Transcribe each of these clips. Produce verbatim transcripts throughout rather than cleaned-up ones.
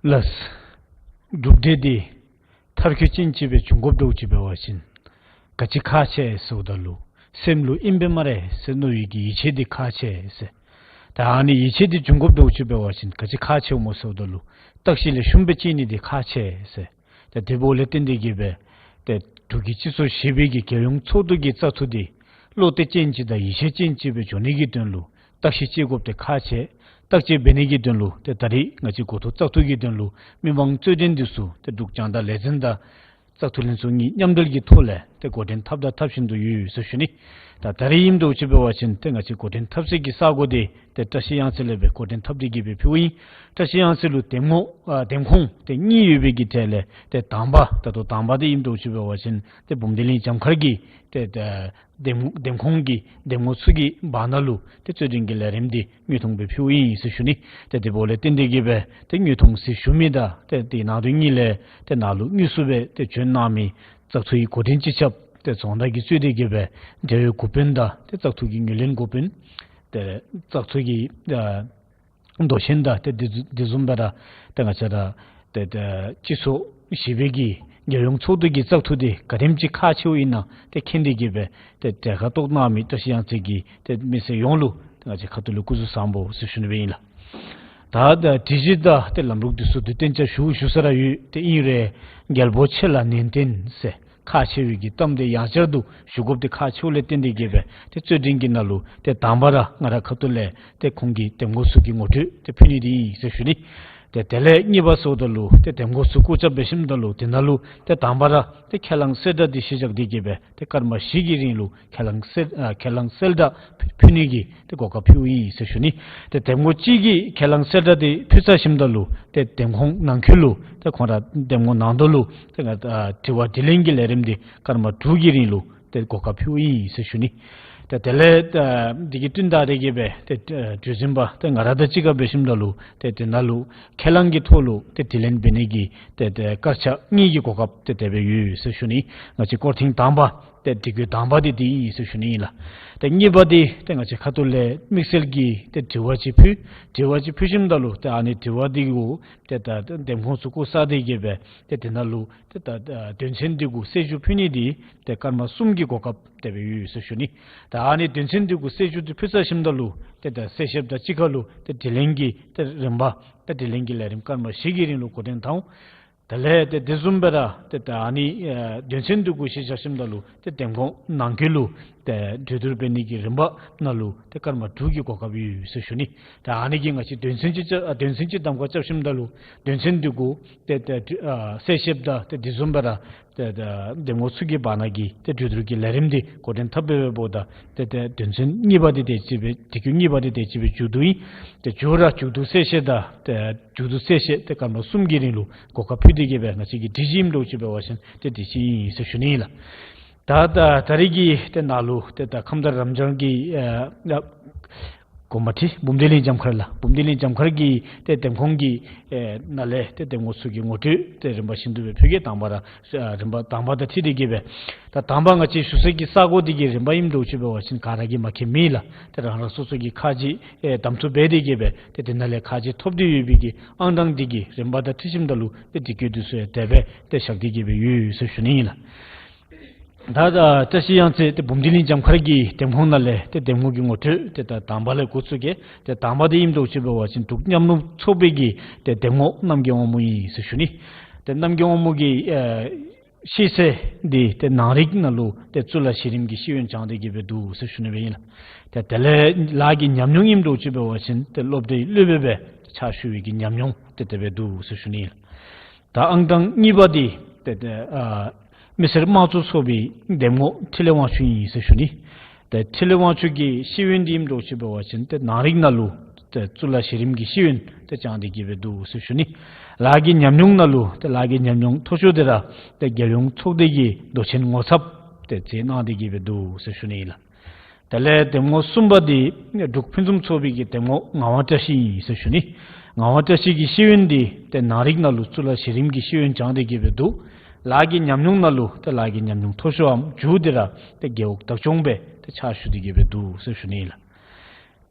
ལགས། གྲུབ་འབྲས་འདི་མཐར་འཁྱོལ་ཅན་ཅིག་སྦེ་འབྱུང་དགོཔ་འདྲཝ་ཅིག་འབད་བ་ཅིན་ག་ཅི་ཁག་ཆེ་ཟེརཝ་ད་ལུ་སེམས་ལུ་ཨིན་པས་སྨ་རེ་ཟེར་མནོ་བའི་གི་ཡིད་ཆེས་འདི་ཁག་ཆེ་ཟེར། ད་ཨ་ནི་ཡིད་ཆེས་འདི་འབྱུང་དགོཔ་འདྲཝ་ཅིག་འབད་བ་ཅིན་ག་ཅི་ཁག་ཆེཝ་སྨོ་ཟེརཝ་ད་ལུ་བརྟག་ཞིབ་ལེགས་ཤོམ་སྦེ་བྱེད་ནི་འདི་ཁག་ཆེ་ཟེར། ཏེ་དེ་འབདཝ་ལས་བརྟེན་ཏེ་གིས་སྦེ་ཏེ་འབྲུག་གི་སྤྱི་ཚོགས་བཞི་པའི་གི་རྒྱལ་ཡོངས་ཚོགས་འདུ་གི་བཙག་འཐུ་འདི་བློ་གཏད་ཅན་ཅིག་དང་ཡིད་ཆེས་ཅན་ཅིག་སྦེ་འགྱོ་ནི་གི་དོན་ལུ་བརྟག་ཞིབ་བྱེད་དགོཔ་འདི་ཁག་ཆེ། བརྟག་དཔྱད་འབད་ནི་གི་དོན་ལུ་ཏེ་ད་རེས་ང་བཅས་འགོ་ཐོག་བཙག་འཐུ་གི་དོན་ལུ་མི་མང་རྩོད་འགྲན་འདི་ཚུ་ཏེ་འབྲུག་རྒྱང་བསྒྲགས་ལས་འཛིན་དང་བཙག་འཐུ་ལྷན་ཚོགས་གཉིས་མཉམ་འབྲེལ་གྱི་ཐོག་ལས་ཏེ་འགོ་འདྲེན་འཐབ་དང་འཐབ་བཞིན་དུ་ཡོད་ཟེར་ཞུ་ནི། ད་ད་རེས་ཨིནམ་འདྲཝ་ཅིག་འབད་བ་ཅིན་ཏེ་ང་བཅས་འགོ་འདྲེན་འཐབ་སའི་གི་ས་སྒོ་འདི་ཏེ་བཀྲ་ཤིས་གཡང་རྩེ་ལས་སྦེ་འགོ་འདྲེན་འཐབ་སྟེ་གིས་སྦེ་ཕུལཝ་ཨིན། བཀྲ་ཤིས་གཡང་རྩེ་ལུ་འདེམས་ངོ་ཨ་འདེམས་ཁོངས་ཏེ་གཉིས་ཡོད་པའི་གི་གྲས་ལས་ཏེ་དང་པ་ད་ལྟོ་དང་པ་འདི་ཨིནམ་འདྲཝ་ཅིག་འབད་བ་ཅིན་ཏེ་འབུམ་སྡེ་གླིང་རྒྱབ་ཁར་གྱི་ཏེ་ཏེ་འདེམས་འདེམས་ཁོངས་ཀྱི་འདེམས་ངོ་ཚུ་གི་བར་ན་ལུ་ཏེ་རྩོད་འགྲན་གྱི་ལས་རིམ་འདི་དངོས་མཐོང་སྦེ་ཕུལཝ་ཨིན་ཟེར་ཞུ་ནི། ཏེ་དེ་འབདཝ་ལས་བརྟེན་ཏེ་གིས་སྦེ་ཏེ་དངོས་མཐོང་ཟེར་ཞུ་མི་དང་ཏེ་དེ་ནང་དོན་གཉིས་ལས་ཏེ་ནཱ་ལུ་དངོས་སུ་སྦེ་ཏེ་བྱོན་གནང་མི་བཙག་འཐུའི་འགོ་འདྲེན་སྤྱི་ཁྱབ་ཏེ་རྫོང་བདག་གིས་གཙོས་ཏེ་གིས་སྦེ་འབྲེལ་ཡོད་འགོ་དཔོན་དང་ཏེ་བཙག་འཐུ་གི་ངོས་ལེན་འགོ་དཔོན་ཏེ་བཙག་འཐུ་གི་ཨ་མདོ་ཆེན་དང་ཏེ་དེ་དེ་བཟུམ་སྦེ་ར་ཏེ་ང་བཅས་ར་ཏེ་ཏེ་སྤྱི་ཚོགས་བཞི་པའི་གི་རྒྱལ་ཡོངས་ཚོགས་འདུ་གི་བཙག་འཐུ་འདི་ག་དེམ་ཅིག་ཁག་ཆེཝ་ཨིན་ན་ཏེ་མཁྱེན་ཏེ་གིས་སྦེ་ཏེ་གྲལ་ཁར་གཏོགས་གནང་མི་བཀྲ་ཤིས་གཡང་རྩེ་གི་ཏེ་མི་སེར་ཡོངས་ལུ་ཏེ་ང་བཅས་ཁ་ཐུག་ལས་སྐུ་གཟུགས་བཟང་པོ་ཟེར་ཞུ་ནི་སྦེ་ཨིན་ལགས། ད་ད་སྒྲིག་གཞི་དང་ཏེ་ལམ་ལུགས་འདི་ཚུ་དུས་གཏན་འཇགས་ཞུ་ཞུ་ས་ར་ཡོད། ཏེ་ཨིན་རུང་རྒྱལ་པོ་ཆེ་ལ་ནན་ཏན་ཟེར་ཁག་ཆེ་བའི་གི་གཏམ་འདི་ཡང་བསྐྱར་དུ་ཞུ་དགོཔ་འདི་ཁག་ཆེཝ་ལས་བརྟེན་ཏེ་གིས་སྦེ་ཏེ་རྩོད་འགྲན་གྱི་ནང་ལུ་ཏེ་དང་པ་ར་ང་ར་ཁ་ཐུག་ལས་ཏེ་ཁོང་གི་འདེམས་ངོ་ཚུ་གི་ངོ་སྤྲོད་ཏེ་ཕུལ་ནི་འདི་ཨིན་ཟེར་ཞུ་ནི། ཏེ་དེ་ལས་གཉིས་པ་ཟེརཝ་ད་ལུ་ཏེ་འདེམས་ངོ་ཚུ་སྐུ་ཁྱབ་འབད་ཞིནམ་ད་ལུ་དེ་ནང་ལུ་ཏེ་དང་པ་ར་ཏེ་ཁས་བླངས་གསལ་བསྒྲགས་འདི་གཞི་བཞག་སྟེ་གིས་སྦེ་ཏེ་སྐར་མ་བཞི་གི་རིང་ལུ་ཁས་བླངས་གསལ་ཨ་ཁས་བླངས་གསལ་བསྒྲགས་ཕུལ་ནི་གི་ཏེ་གོ་སྐབས་ཕུལཝ་ཨིན་ཟེར་ཞུ་ནི། ཏེ་འདེམས་ངོ་གཅིག་གི་ཁས་བླངས་གསལ་བསྒྲགས་འདི་ཕུལ་ཚར་ཞིནམ་ད་ལུ་ཏེ་འདེམས་ཁོངས་ནང་འཁོད་ལུ་ཏེ་ཁོང་ར་འདེམས་ངོ་ནང་དོ་ལུ་ཏེ་ང་ཨ་དྲི་བ་དྲིས་ལན་གྱི་ལས་རིམ་འདི་སྐར་མ་དྲུག་གི་རིང་ལུ་ཏེ་གོ་སྐབས་ཕུལཝ་ཨིན་ཟེར་ཞུ་ནི། ཏེ་དེ་ལས་ཨ་འདི་གི་བསྟུན་ད་དེ་གིས་སྦེ་ཏེ་ཨ་གྲོས་འཛིན་པ་ཏེ་ང་ར་དང་གཅིག་ཁར་འབད་ཞིནམ་ད་ལུ་ཏེ་དེ་ནང་ལུ་ཁས་བླངས་ཀྱི་ཐོག་ལུ་ཏེ་དྲིས་ལན་འབད་ནི་གི་ཏེ་ཏེ་སྐར་ཆ་གཉིས་ཀྱི་གོ་སྐབས་ཏེ་དེ་སྦེ་ཡོད་ཟེར་ཞུ་ནི། ང་བཅས་སྐོར་ཐེངས་དང་པ་ཏེ་དྲི་བཀོད་དང་པ་འདི་འདི་ཨིན་ཟེར་ཞུ་ནི་ཨིན་ལགས། ཏེ་གཉིས་པ་འདི་ཏེ་ང་བཅས་ཁ་ཐུག་ལས་དམིགས་བསལ་གྱི་ཏེ་དྲི་བ་ཅིག་ཕུལ། དྲི་བ་ཅིག་ཕུལ་ཞིནམ་ད་ལུ་ཏེ་ཨ་ནི་དྲི་བ་འདི་གུ་ཏེ་ད་འདེམས་ཁོངས་ཚུ་བཀོད་ས་དེ་གིས་སྦེ་ཏེ་དེ་ནང་ལུ་ཏེ་ད་ད་དོན་ཚན་འདི་གུ་གསལ་ཞུ་ཕུལ་ནི་འདི་ཏེ་སྐར་མ་གསུམ་གྱི་གོ་སྐབས་དེ་སྦེ་ཡོད་ཟེར་ཞུ་ནི། ད་ཨ་ནི་དོན་ཚན་འདི་གུ་གསལ་ཞུ་འདི་ཕུལ་ཚར་ཞིནམ་ད་ལུ་ཏེ་ད་གསལ་བཤད་དང་གཅིག་ཁར་ལུ་ཏེ་དྲིས་ལན་གྱི་ཏེ་རིམ་པ་ཏེ་དྲིས་ལན་གྱི་ལས་རིམ་སྐར་མ་བཞི་གི་རིང་ལུ་འགོ་འདྲེན་འཐབ་འོང་། དེ་ལས་ཏེ་དེ་བཟུམ་སྦེ་ར་ཏེ་ད་ཨ་ནི་ཨེ་དོན་ཚན་འདི་གུ་གཞི་བཞག་ཞིནམ་ད་ལུ་ཏེ་འདེམས་ཁོངས་ནང་འཁོད་ལུ་ཏེ་གྲོས་བསྡུར་འབད་ནི་གི་རིམ་པ་ནང་ལུ་ཏེ་སྐར་མ་དྲུག་གི་གོ་སྐབས་ཡོད་ཟེར་ཞུ་ནི། ད་ཨ་ནི་གི་ང་བཅས་དོན་ཚན་གཅིག་ཨ་དོན་ཚན་གཅིག་གདམ་ཁ་རྐྱབ་ཞིནམ་ད་ལུ་དོན་ཚན་འདི་གུ་ཏེ་ཏེ་ཨ་གསལ་བཤད་དང་ཏེ་དེ་བཟུམ་སྦེ་ར་ཏེ་ཏེ་འདེམས་ངོ་ཚུ་གི་བར་ན་གི་ཏེ་གྲོས་བསྡུར་གྱི་ལས་རིམ་འདི་འགོ་འདྲེན་འཐབ་འབད་འབདཝ་ད་ཏེ་ཏེ་དོན་ཚན་གཉིས་པ་འདི་དེ་ཅིག་སྦེ་དེ་གི་གཉིས་པ་འདི་དེ་ཅིག་སྦེ་མཇུག་བསྡུ་ཨིན། ཏེ་མཇུག་ར་མཇུག་བསྡུ་གསལ་བཤད་དང་ཏེ་མཇུག་བསྡུ་གསལ་བཤད་ཏེ་སྐར་མ་གསུམ་གྱི་རིང་ལུ་གོ་སྐབས་ཕུལ་ཏེ་གིས་སྦེ་ང་བཅས་ཀྱི་སྒྲིག་གཞི་ཨིནམ་འདྲཝ་ཅིག་འབད་བ་ཅིན་ཏེ་དེ་ཅིག་ཨིན་ཟེར་ཞུ་ནི་ཨིན་ལགས། ད་ད་ད་རེས་ཀྱི་ཏེ་ནཱ་ལུ་ཏེ་ད་ཁམས་དྭངས་རབ་འབྱམས་ཀྱི་ཨ་ཨ་གོང་མ་ཁྲི་འབུམ་སྡེ་གླིང་རྒྱབ་ཁར་ལགས། འབུམ་སྡེ་གླིང་རྒྱབ་ཁར་གྱི་ཏེ་འདེམས་ཁོངས་ཀྱི་ཨེ་ནང་ལས་ཏེ་འདེམས་ངོ་ཚུ་གི་ངོ་སྤྲོད་ཏེ་རིམ་པ་བཞིན་དུ་སྦེ་ཕུལ་གེ། དང་པ་ར་ཨ་རིམ་པ་དང་པ་དང་འཁྲིལ་ཏེ་གིས་སྦེ་ད་དང་པ་ང་བཅས་ཞུ་སའི་གི་ས་སྒོ་འདི་གི་རིམ་པ་ཨིནམ་འདྲཝ་ཅིག་འབད་བ་ཅིན་ག་ར་གིས་མ་མཁྱེན་མེད་ལགས། ཏེ་རང་རང་སོ་སོ་གི་ཁ་རྗེ་ཨེ་གདམ་འཐུ་འབད་དེ་གིས་སྦེ་ཏེ་དེ་ནང་ལས་ཁ་རྗེ་ཐོབ་སྟེ་ཡོད་པའི་གི་ཨང་གྲངས་འདི་གི་རིམ་པ་དང་འཁྲིལ་ཞིནམ་ད་ལུ་ཏེ་དེ་གི་དུས་ཚོད་དེ་སྦེ་ཏེ་བཞག་སྟེ་གིས་སྦེ་ཡོད་ཟེར་ཞུ་ནི་ཨིན་ལགས། ད་ད་བཀྲ་ཤིས་གཡང་རྩེ་ཏེ་འབུམ་སྡེ་གླིང་རྒྱབ་ཁར་གྱི་འདེམས་ཁོངས་ནང་ལས་ཏེ་འདེམས་ངོ་གི་ངོ་སྤྲོད་ཏེ་ད་དང་པ་ལས་འགོ་བཙུགས་གེ། ཏེ་དང་པ་འདི་ཨིནམ་འདྲཝ་ཅིག་འབད་བ་ཅིན་འབྲུག་ཉམས་མྱོང་ཚོགས་པའི་གི་ཏེ་འདེམས་ངོ་རྣམ་རྒྱལ་དབང་མོ་ཨིན་ཟེར་ཞུ་ནི། ཏེ་རྣམ་རྒྱལ་དབང་མོ་གི་ཨེ་ཤེས་ཚད་འདི་ཏེ་ནང་རིག་ནང་ལུ་ཏེ་གཙུག་ལག་གཞི་རིམ་གྱི་ཤེས་ཡོན་སྦྱངས་ཏེ་གིས་སྦེ་འདུག་ཟེར་ཞུ་ནི་སྦེ་ཨིན་ལགས། ཏེ་དེ་ལས་ལཱ་གི་ཉམས་མྱོང་ཨིནམ་འདྲཝ་ཅིག་འབད་བ་ཅིན་ཏེ་སློབ་གྲྭའི་སློབ་དཔོན་སྦེ་ཕྱག་ཞུ་བའི་གི་ཉམས་མྱོང་ཏེ་དེ་སྦེ་འདུག་ཟེར་ཞུ་ནི་ཨིན་ལགས། ད་ཨང་གྲངས་གཉིས་པ་འདི་ཏེ་ཏེ་ཨ་མི་སེར་དམངས་གཙོ་ཚོགས་པའི་འདེམས་ངོ་འཕྲིན་ལས་དབང་ཕྱུག་ཨིན་ཟེར་ཞུ་ནི། ཏེ་འཕྲིན་ལས་དབང་ཕྱུག་གི་ཤེས་ཡོན་འདི་ཨིནམ་འདྲཝ་ཅིག་འབད་བ་ཅིན་ཏེ་ནང་རིག་ནང་ལུ་ཏེ་གཙུག་ལག་གཞི་རིམ་གྱི་ཤེས་ཡོན་ཏེ་སྦྱངས་ཏེ་གིས་སྦེ་འདུག་ཟེར་ཞུ་ནི། ལཱ་གི་ཉམས་མྱོང་ནང་ལུ་ཏེ་ལཱ་གི་ཉམས་མྱོང་མཐོ་ཤོས་འདི་ར་ཏེ་རྒྱལ་ཡོངས་ཚོགས་སྡེ་གི་མདོ་ཆེན་ངོ་ཚབ་ཏེ་མཛད་གནང་སྟེ་གིས་སྦེ་འདུག་ཟེར་ཞུ་ནི་ཨིན་ལགས། དེ་ལས་འདེམས་ངོ་གསུམ་པ་འདི་འབྲུག་ཕུན་སུམ་ཚོགས་པའི་གི་འདེམས་ངོ་ངག་དབང་བཀྲ་ཤིས་ཨིན་ཟེར་ཞུ་ནི། ངག་དབང་བཀྲ་ཤིས་ཀྱི་ཤེས་ཡོན་འདི་ཏེ་ནང་རིག་ནང་ལུ་གཙུག་ལག་གཞི་རིམ་གྱི་ཤེས་ཡོན་སྦྱངས་ཏེ་གིས་སྦེ་འདུག། ལཱ་གི་ཉམས་མྱོང་ནང་ལུ་ཏེ་ལཱ་གི་ཉམས་མྱོང་མཐོ་ཤོས་ཨམ་མཇུག་འདི་ར་ཏེ་རྒེད་འོག་བདག་སྐྱོང་སྦེ་ཏེ་ཕྱག་ཞུ་སྟེ་གིས་སྦེ་འདུག་ཟེར་ཞུ་ནི་ཨིན་ལགས།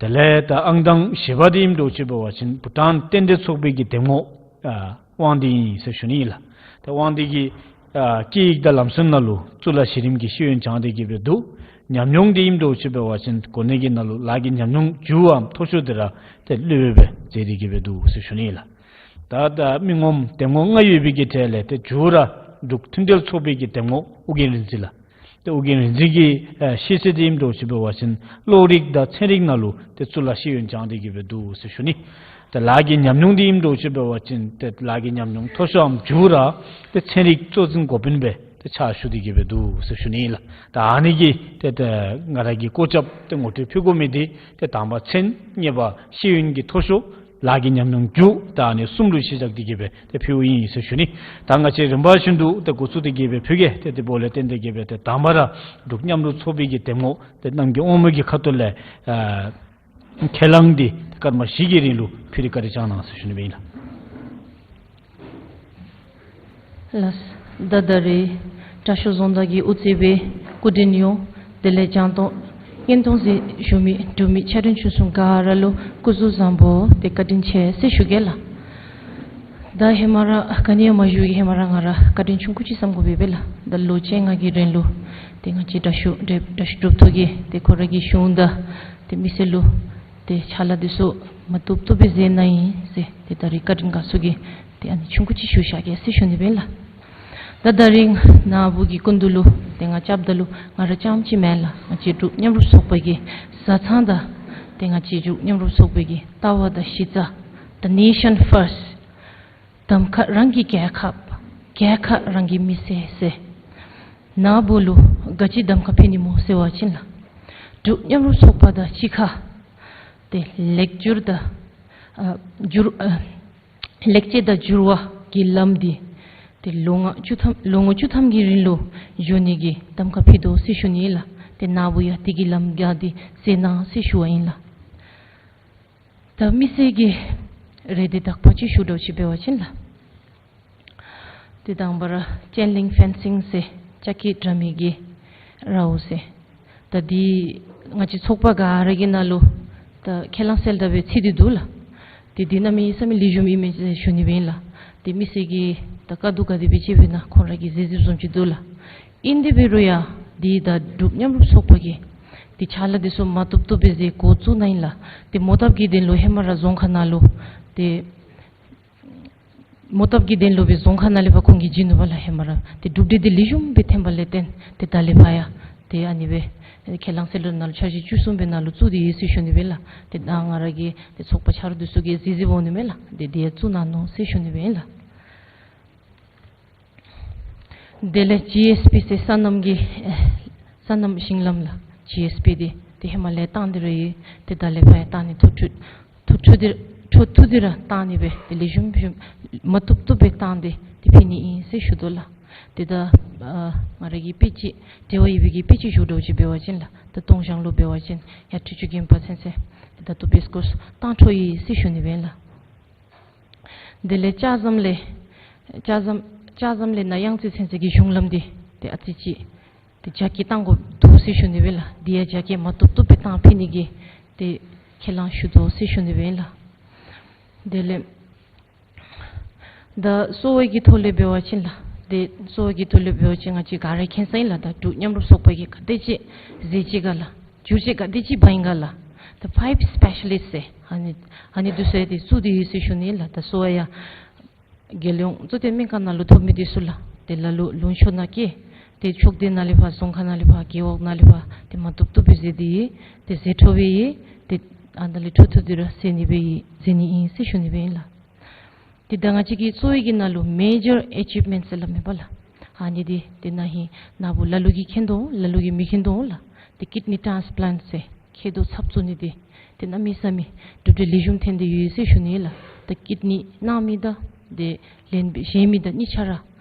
དེ་ལས་ད་ཨང་གྲངས་བཞི་པ་འདི་ཨིནམ་འདྲཝ་ཅིག་འབད་བ་ཅིན་བྷུ་ཊཱན་རྟེན་འབྲེལ་ཚོགས་པའི་གི་འདེམས་ངོ་ཨ་ དབང་འདུས་ཨིན་ཟེར་ཞུ་ནི་ཨིན་ལགས། ཏེ་དབང་འདུས་ཀྱི་ཨ་སྐད་ཡིག་དང་ལམ་སྲོལ་ནང་ལུ་གཙུག་ལག་གཞི་རིམ་གྱི་ཤེས་ཡོན་སྦྱང་སྟེ་གི་སྦེ་འདུག། ཉམས་མྱོང་འདི་ཨིནམ་འདྲཝ་ཅིག་འབད་བ་ཅིན་གོ་གནས་ཀྱི་ནང་ལུ་ལཱ་གི་ཉམས་མྱོང་མཇུག་བསྡུ་མཐོ་ཤོས་འདི་ར་ཏེ་སློབ་དཔོན་སྦེ་མཛད་དེ་གི་སྦེ་འདུག་ཟེར་ཞུ་ནི་ཨིན་ལགས། ད་ད་མི་ངོམ་གདམ་ངོ་ལྔ་ཡོད་པའི་གི་གྲས་ལས་ཏེ་མཇུག་ར་འབྲུག་མཐུན་འབྲེལ་ཚོགས་པའི་གི་གདམ་ངོ་ཨོ་རྒྱན་རིག་འཛིན་ལགས། ཏེ་ཨོ་རྒྱན་རིག་འཛིན་གྱི་ཨ་ཤེས་ཚད་འདི་ཨིནམ་འདྲཝ་ཅིག་འབད་བ་ཅིན་གློག་རིག་དང་ཚན་རིག་ནང་ལུ་ཏེ་གཙུག་ལག་ཤེས་ཡོན་སྦྱང་སྟེ་གི་སྦེ་འདུག་ཟེར་ཞུ་ནི། ཏེ་ལཱ་གི་ཉམས་མྱོང་འདི་ཨིནམ་འདྲཝ་ཅིག་འབད་བ་ཅིན་ཏེ་ལཱ་གི་ཉམས་མྱོང་མཐོ་ཤོས་ཨམ་མཇུག་ར་ཏེ་ཚན་རིག་གཙོ་འཛིན་འགོ་དཔོན་སྦེ་ཏེ་ཕྱག་ཞུ་སྟེ་གི་སྦེ་འདུག་ཟེར་ཞུ་ནི་ཨིན་ལགས། ད་ཨ་ནི་གི་ཏེ་ཏེ་ང་ར་གིས་སྐོར་རྐྱབ་སྟེ་ངོ་སྤྲོད་ཕུལ་དགོ་མི་འདི་ཏེ་དང་པ་མཚན། གཉིས་པ་ཤེས་ཡོན་གྱི་མཐོ་ཤོས། ལཱ་གི་ཉམས་མྱོང་མཇུག། ད་ཨ་ནི་གསུམ་ལུ་གཞི་བཞག་སྟེ་གི་སྦེ་ཏེ་ཕུལཝ་ཨིན་ཟེར་ཞུ་ནི། ད་ང་བཅས་རིམ་པ་བཞིན་དུ་ཏེ་འགོ་བཙུགས་ཏེ་གི་སྦེ་ཕུལ་གེ། ཏེ་དེ་འབདཝ་ལས་བརྟེན་ཏེ་གི་སྦེ་ཏེ་དང་པ་ར་འབྲུག་མཉམ་རུབ་ཚོགས་པའི་གི་གདམ་ངོ་ཏེ་རྣམ་རྒྱལ་དབང་མོ་གི་ཁ་ཐུག་ལས་ཨ་ཁས་བླངས་འདི་ཏེ་སྐར་མ་བཞི་གི་རིང་ལུ་ཕུལ་ཏེ་བཀའ་དྲིན་བསྐྱང་གནང་ཟེར་ཞུ་ནི་སྦེ་ཨིན་ལགས། ལགས། ད་ད་རེས་དྲག་ཤོས་རྫོང་བདག་གིས་དབུ་གཙོས་པའི་སྐུ་མགྲོན་ཡོངས་དེ་ལས་རྒྱང་མཐོང་བརྙན་མཐོང་གཟིགས་བཞུགས་མི་འབྲུག་མི་ཆ་མཐུན་ཆོས་སྲུང་ག་ར་ལུ་སྐུ་གཟུགས་བཟང་པོ་ཏེ་བཀའ་དྲིན་ཆེ་ཟེར་ཞུ་གེ་ལགས། ད་ཧེ་མ་ར་ག་ནི་ཡང་མ་ཞུ་གི་ཧེ་མ་ར་ང་ར་བཀའ་དྲིན་ཆུང་ཀུ་ཅིག་བསམ་དགོ་པས་སྦེ་ལགས། ད་ལོ་བཅོ་ལྔ་གི་རིང་ལུ་ཏེ་ང་བཅས་དྲག་ཤོས་དྲག་ཤོས་གྲུབ་ཐོབ་ཀྱིས་ཏེ་ཁོ་ར་གི་གཞུང་དང་ཏེ་མི་སེར་ལུ་ཏེ་ཕྱག་ལཱ་འདི་ཚུ་མ་བཏུབ་བཏུབ་སྦེ་མཛད་གནང་ཡི་ཟེར་ཏེ་ད་རེས་བཀའ་དྲིན་དགའ་ཚོར་གྱིས་ཏེ་ཨ་ནི་ཆུང་ཀུ་ཅིག་ཞུ་བཞག་གེ་ཟེར་ཞུ་ནི་སྦེ་ལགས། ད་ད་རིས་ནཱ་བུ་གི་སྐུ་མདུན་ལུ་ཏེ་ང་རྐྱབ་ད་ལུ་ང་ར་རྐྱངམ་ཅིག་མེན་ལགས། ང་བཅས་འབྲུག་མཉམ་རུབ་ཚོགས་པ་གི་བཟའ་ཚང་དང་ཏེ་ང་བཅས་འབྲུག་མཉམ་རུབ་ཚོགས་པ་གི་ལྟ་བ་དང་གཞི་རྩ་ད་Nation First། གདམ་ཁ་རང་གི་རྒྱལ་ཁབ། རྒྱལ་ཁ་རང་གི་མི་སེར་ཟེར། ནཱ་བུ་ལུ་ག་ཅི་གདམ་ཁ་ཕུལ་ནི་སྨོ་ཟེར་བ་ཅིན་ལགས། འབྲུག་མཉམ་རུབ་ཚོགས་པ་དང་གཅིག་ཁར་ཏེ་ལེགས་བསྒྱུར་དང་ཨ་བསྒྱུར་ཨ་ལེགས་བཅོས་དང་བསྒྱུར་བ་གི་ལམ་འདི་ཏེ་ལོ་ལྔ་བཅུ་ཐམ་ལོ་ངོ་བཅུ་ཐམ་གྱི་རིང་ལུ་འགྱོ་ནི་གི་གདམ་ཁ་ཕུལ་དོ་ཟེར་ཞུ་ནི་ཨིན་ལགས། ཏེ་ནཱ་བུ་ཡང་དེ་གི་ལམ་ཁ་འདི་མཛད་གནང་ཟེར་ཞུ་བ་ཨིན་ལགས། ད་མི་སེར་གྱི་རེ་འདོད་དག་པ་ཅིག་ཞུ་འདྲཝ་ཅིག་འབད་བ་ཅིན་ལགས། ཏེ་དང་པ་ར་ཅེན་ལིང་ཕེན་སིང་ཟེར་ལྕགས་ཀྱི་དྲ་མིག་གི་རཝ་ཟེར། ད་འདི་ང་བཅས་ཚོགས་པ་ག་ར་གི་ནང་ལུ་ད་ཁས་བླངས་གསལ་བསྒྲགས་སྦེ་ཕྱེ་སྟེ་འདུག་ལགས། ཏེ་འདི་གནམ་མེད་ས་མེད་ལེགས་ཤོམ་ཨིན་མས་ཟེར་ཞུ་ནི་སྦེ་ཨིན་ལགས། ཏེ་མི་སེར་གྱིས་ད་དཀའ་སྡུག་ག་དེ་སྦེ་སྤྱད་པས་ན་ཁོང་ར་གིས་གཟིགས་གཟིགསཔ་བཟུམ་ཅིག་འདུག་ལགས། ཨིན་དེ་འབད་རུང་ཡང་འདི་ད་འབྲུག་མཉམ་རུབ་ཚོགས་པ་གིས་ཏེ་ཕྱག་ལཱ་འདི་ཚུ་མ་བཏུབ་བཏུབ་སྦེ་མཛད་འགོ་བཙུགས་གནང་ཡི་ལགས། ཏེ་མོ་བཏབ་ཀྱི་དོན་ལུ་ཧེ་མ་ར་རྫོང་ཁག་ནང་ལུ་ཏེ་མོ་བཏབ་ཀྱི་དོན་ལུ་སྦེ་རྫོང་ཁག་ནང་ལས་ཕར་ཁོང་གིས་བྱིན་ནུག་པ་ལགས། ཧེ་མ་ར་ཏེ་གྲུབ་འབྲས་འདི་ལེགས་ཤོམ་སྦེ་ཐོན་པ་ལས་བརྟེན་ཏེ་ད་ལས་ཕར་ཡང་ཏེ་ཨ་ནི་སྦེ་ཁས་བླངས་གསལ་བསྒྲགས་ནང་ལུ་འཆར་གཞི་བཅུ་གསུམ་པའི་ནང་ལུ་བཙུགས་ཏེ་ཡོད་ཟེར་ཞུ་ནི་སྦེ་ལགས། ཏེ་ད་ང་ར་གི་ཏེ་ཚོགས་པ་ཆ་རོགས་འདི་ཚུ་གིས་གཟིགས་གཟིགསཔ་འོང་ནི་མས་ལགས། ཏེ་འདི་ཡང་བཙུགས་གནང་ནུག་ཟེར་ཞུ་ནི་སྦེ་ཨིན་ལགས། དེ་ལས་ཇི་ཨེསི་པི་ཟེར་སོ་ནམ་གྱི་ཨེ་སོ་ནམ་ཞིང་ལམ་ལགས། ཇི་ཨེསི་པི་འདི་ཏེ་ཧེ་མ་ལས་བཏང་སྟེ་ར་ཡོད། ཏེ་ད་ལས་ཕར་ཡང་བཏང་ནི་ཐུགས་ཁྲོ་ཐུགས་ཁྲོ་འདི་ཁྲོ་ཐུགས་འདི་ར་བཏང་ནི་སྦེ་ཏེ་ལེགས་ཤོམ་ཤོམ་མ་བཏུབ་བཏུབ་སྦེ་བཏང་སྟེ་ཏེ་ཕུལ་ནི་ཨིན་ཟེར་ཞུ་དོ་ལགས། ཏེ་ད་ཨ་ང་ར་གིས་དཔེ་ཅིག་འབྲེལ་བ་ཡོད་པའི་གི་དཔེ་ཅིག་ཞུ་འདྲཝ་ཅིག་འབད་བ་ཅིན་ལགས། ད་ལྟོ་ཞང་ལུ་འབད་བ་ཅིན་ཡར་ཁྲི་ཆུ་དགོན་པ་ཚུན་ཚོད་ཏེ་ད་ལྟོ་བེས་ཀོས་བཏང་འཕྲོ་ཡི་ཟེར་ཞུ་ནི་སྦེ་ལགས། དེ་ལས་ལྕགས་ཟམ་ལས་ལྕགས་ཟམ་ལྕགས་ཟམ་ལས་ནཱ་གཡང་རྩེ་ཚུན་ཚོད་ཀྱི་གཞུང་ལམ་འདི་ཏེ་ཨ་ཙི་ཅིག་ཏེ་རྒྱ་སྐྱེད་བཏང་དགོཔ་འདུག་ཟེར་ཞུ་ནི་སྦེ་ལགས། འདི་ཡང་རྒྱ་སྐྱེད་མ་བཏུབ་བཏུབ་སྦེ་བཏང་ཕུལ་ནི་གི་ཏེ་ཁས་བླངས་ཞུ་དོ་ཟེར་ཞུ་ནི་སྦེ་ཨིན་ལགས། དེ་ལས་ད་གསོ་བའི་གི་ཐོག་ལས་འབད་བ་ཅིན་ལགས། ཏེ་གསོ་བའི་གི་ཐོག་ལས་འབད་བ་ཅིན་ང་བཅས་ག་ར་མཁྱེན་གསལ་ཨིན་ལགས། ད་འབྲུག་མཉམ་རུབ་ཚོགས་པ་གིས་ག་དེ་ཅིག་མཛད་ཅི་ག་ལགས། བསྒྱུར་བཅོས་ག་དེ་ཅིག་འབག་ཡི་ག་ལགས། ད་ཕའིབ་སི་པེ་ཤ་ལིསཊ་ཟེར་ཨ་ནི་ཨ་ནི་འདི་ཚུ་ཡང་ཏེ་བཙུགས་ཏེ་ཡོད་ཟེར་ཞུ་ནི་ལགས། ད་གསོ་བ་ཡང་རྒྱལ་ཡོངས་གཙོ་བསྟེན་སྨན་ཁང་ནང་ལུ་ཐོབ་མི་འདི་ཚུ་ལགས། ཏེ་ལ་ལུ་ལུང་ཕྱོགས་ནང་བསྐྱལ། ཏེ་ཕྱོགས་སྡེ་ནང་ལས་ཕར་རྫོང་ཁག་ནང་ལས་ཕར་རྒེད་འོག་ནང་ལས་ཕར་ཏེ་མ་བཏུབ་བཏུབ་སྦེ་མཛད་དེ་ཡོད། ཏེ་མཛད་འཕྲོ་སྦེ་ཡོད། ཏེ་ཨ་ནཱ་ལས་འཕྲོ་མཐུད་དེ་ར་མཛད་ནི་སྦེ་ཡོད་མཛད་ནི་ཨིན་ཟེར་ཞུ་ནི་སྦེ་ཨིན་ལགས། ཏེ་ད་ང་བཅས་ཀྱི་གསོ་བའི་གི་ནང་ལུ་མེ་ཇར་ཨེ་ཅིབ་མེནཊ་ཟེར་སླབ་མས་པ་ལགས། ཨ་ནི་འདི་ཏེ་ནཱ་ཧིང་ནཱ་བུ་ལ་ལུ་གིས་མཁྱེན་དོ་འོང་ལ་ལུ་གིས་མི་མཁྱེན་དོ་འོང་ལགས། ཏེ་ཀིཌ་ནི་ཊཱནས་པི་ལཱནཊ་ཟེར་མཁལ་རྡོག་ཚབ་བཙུགས་ནི་འདི་ཏེ་གནམ་མེད་ས་མེད་གྲུབ་འབྲས་ལེགས་ཤོམ་ཐོན་ཏེ་ཡོད་ཟེར་ཞུ་ནི་ལགས། ད་ཀིཌ་ནི་གནང་མི་དང་ཏེ་ལེན་པའི་གཞན་མི་དང་གཉིས་ཆ་ར་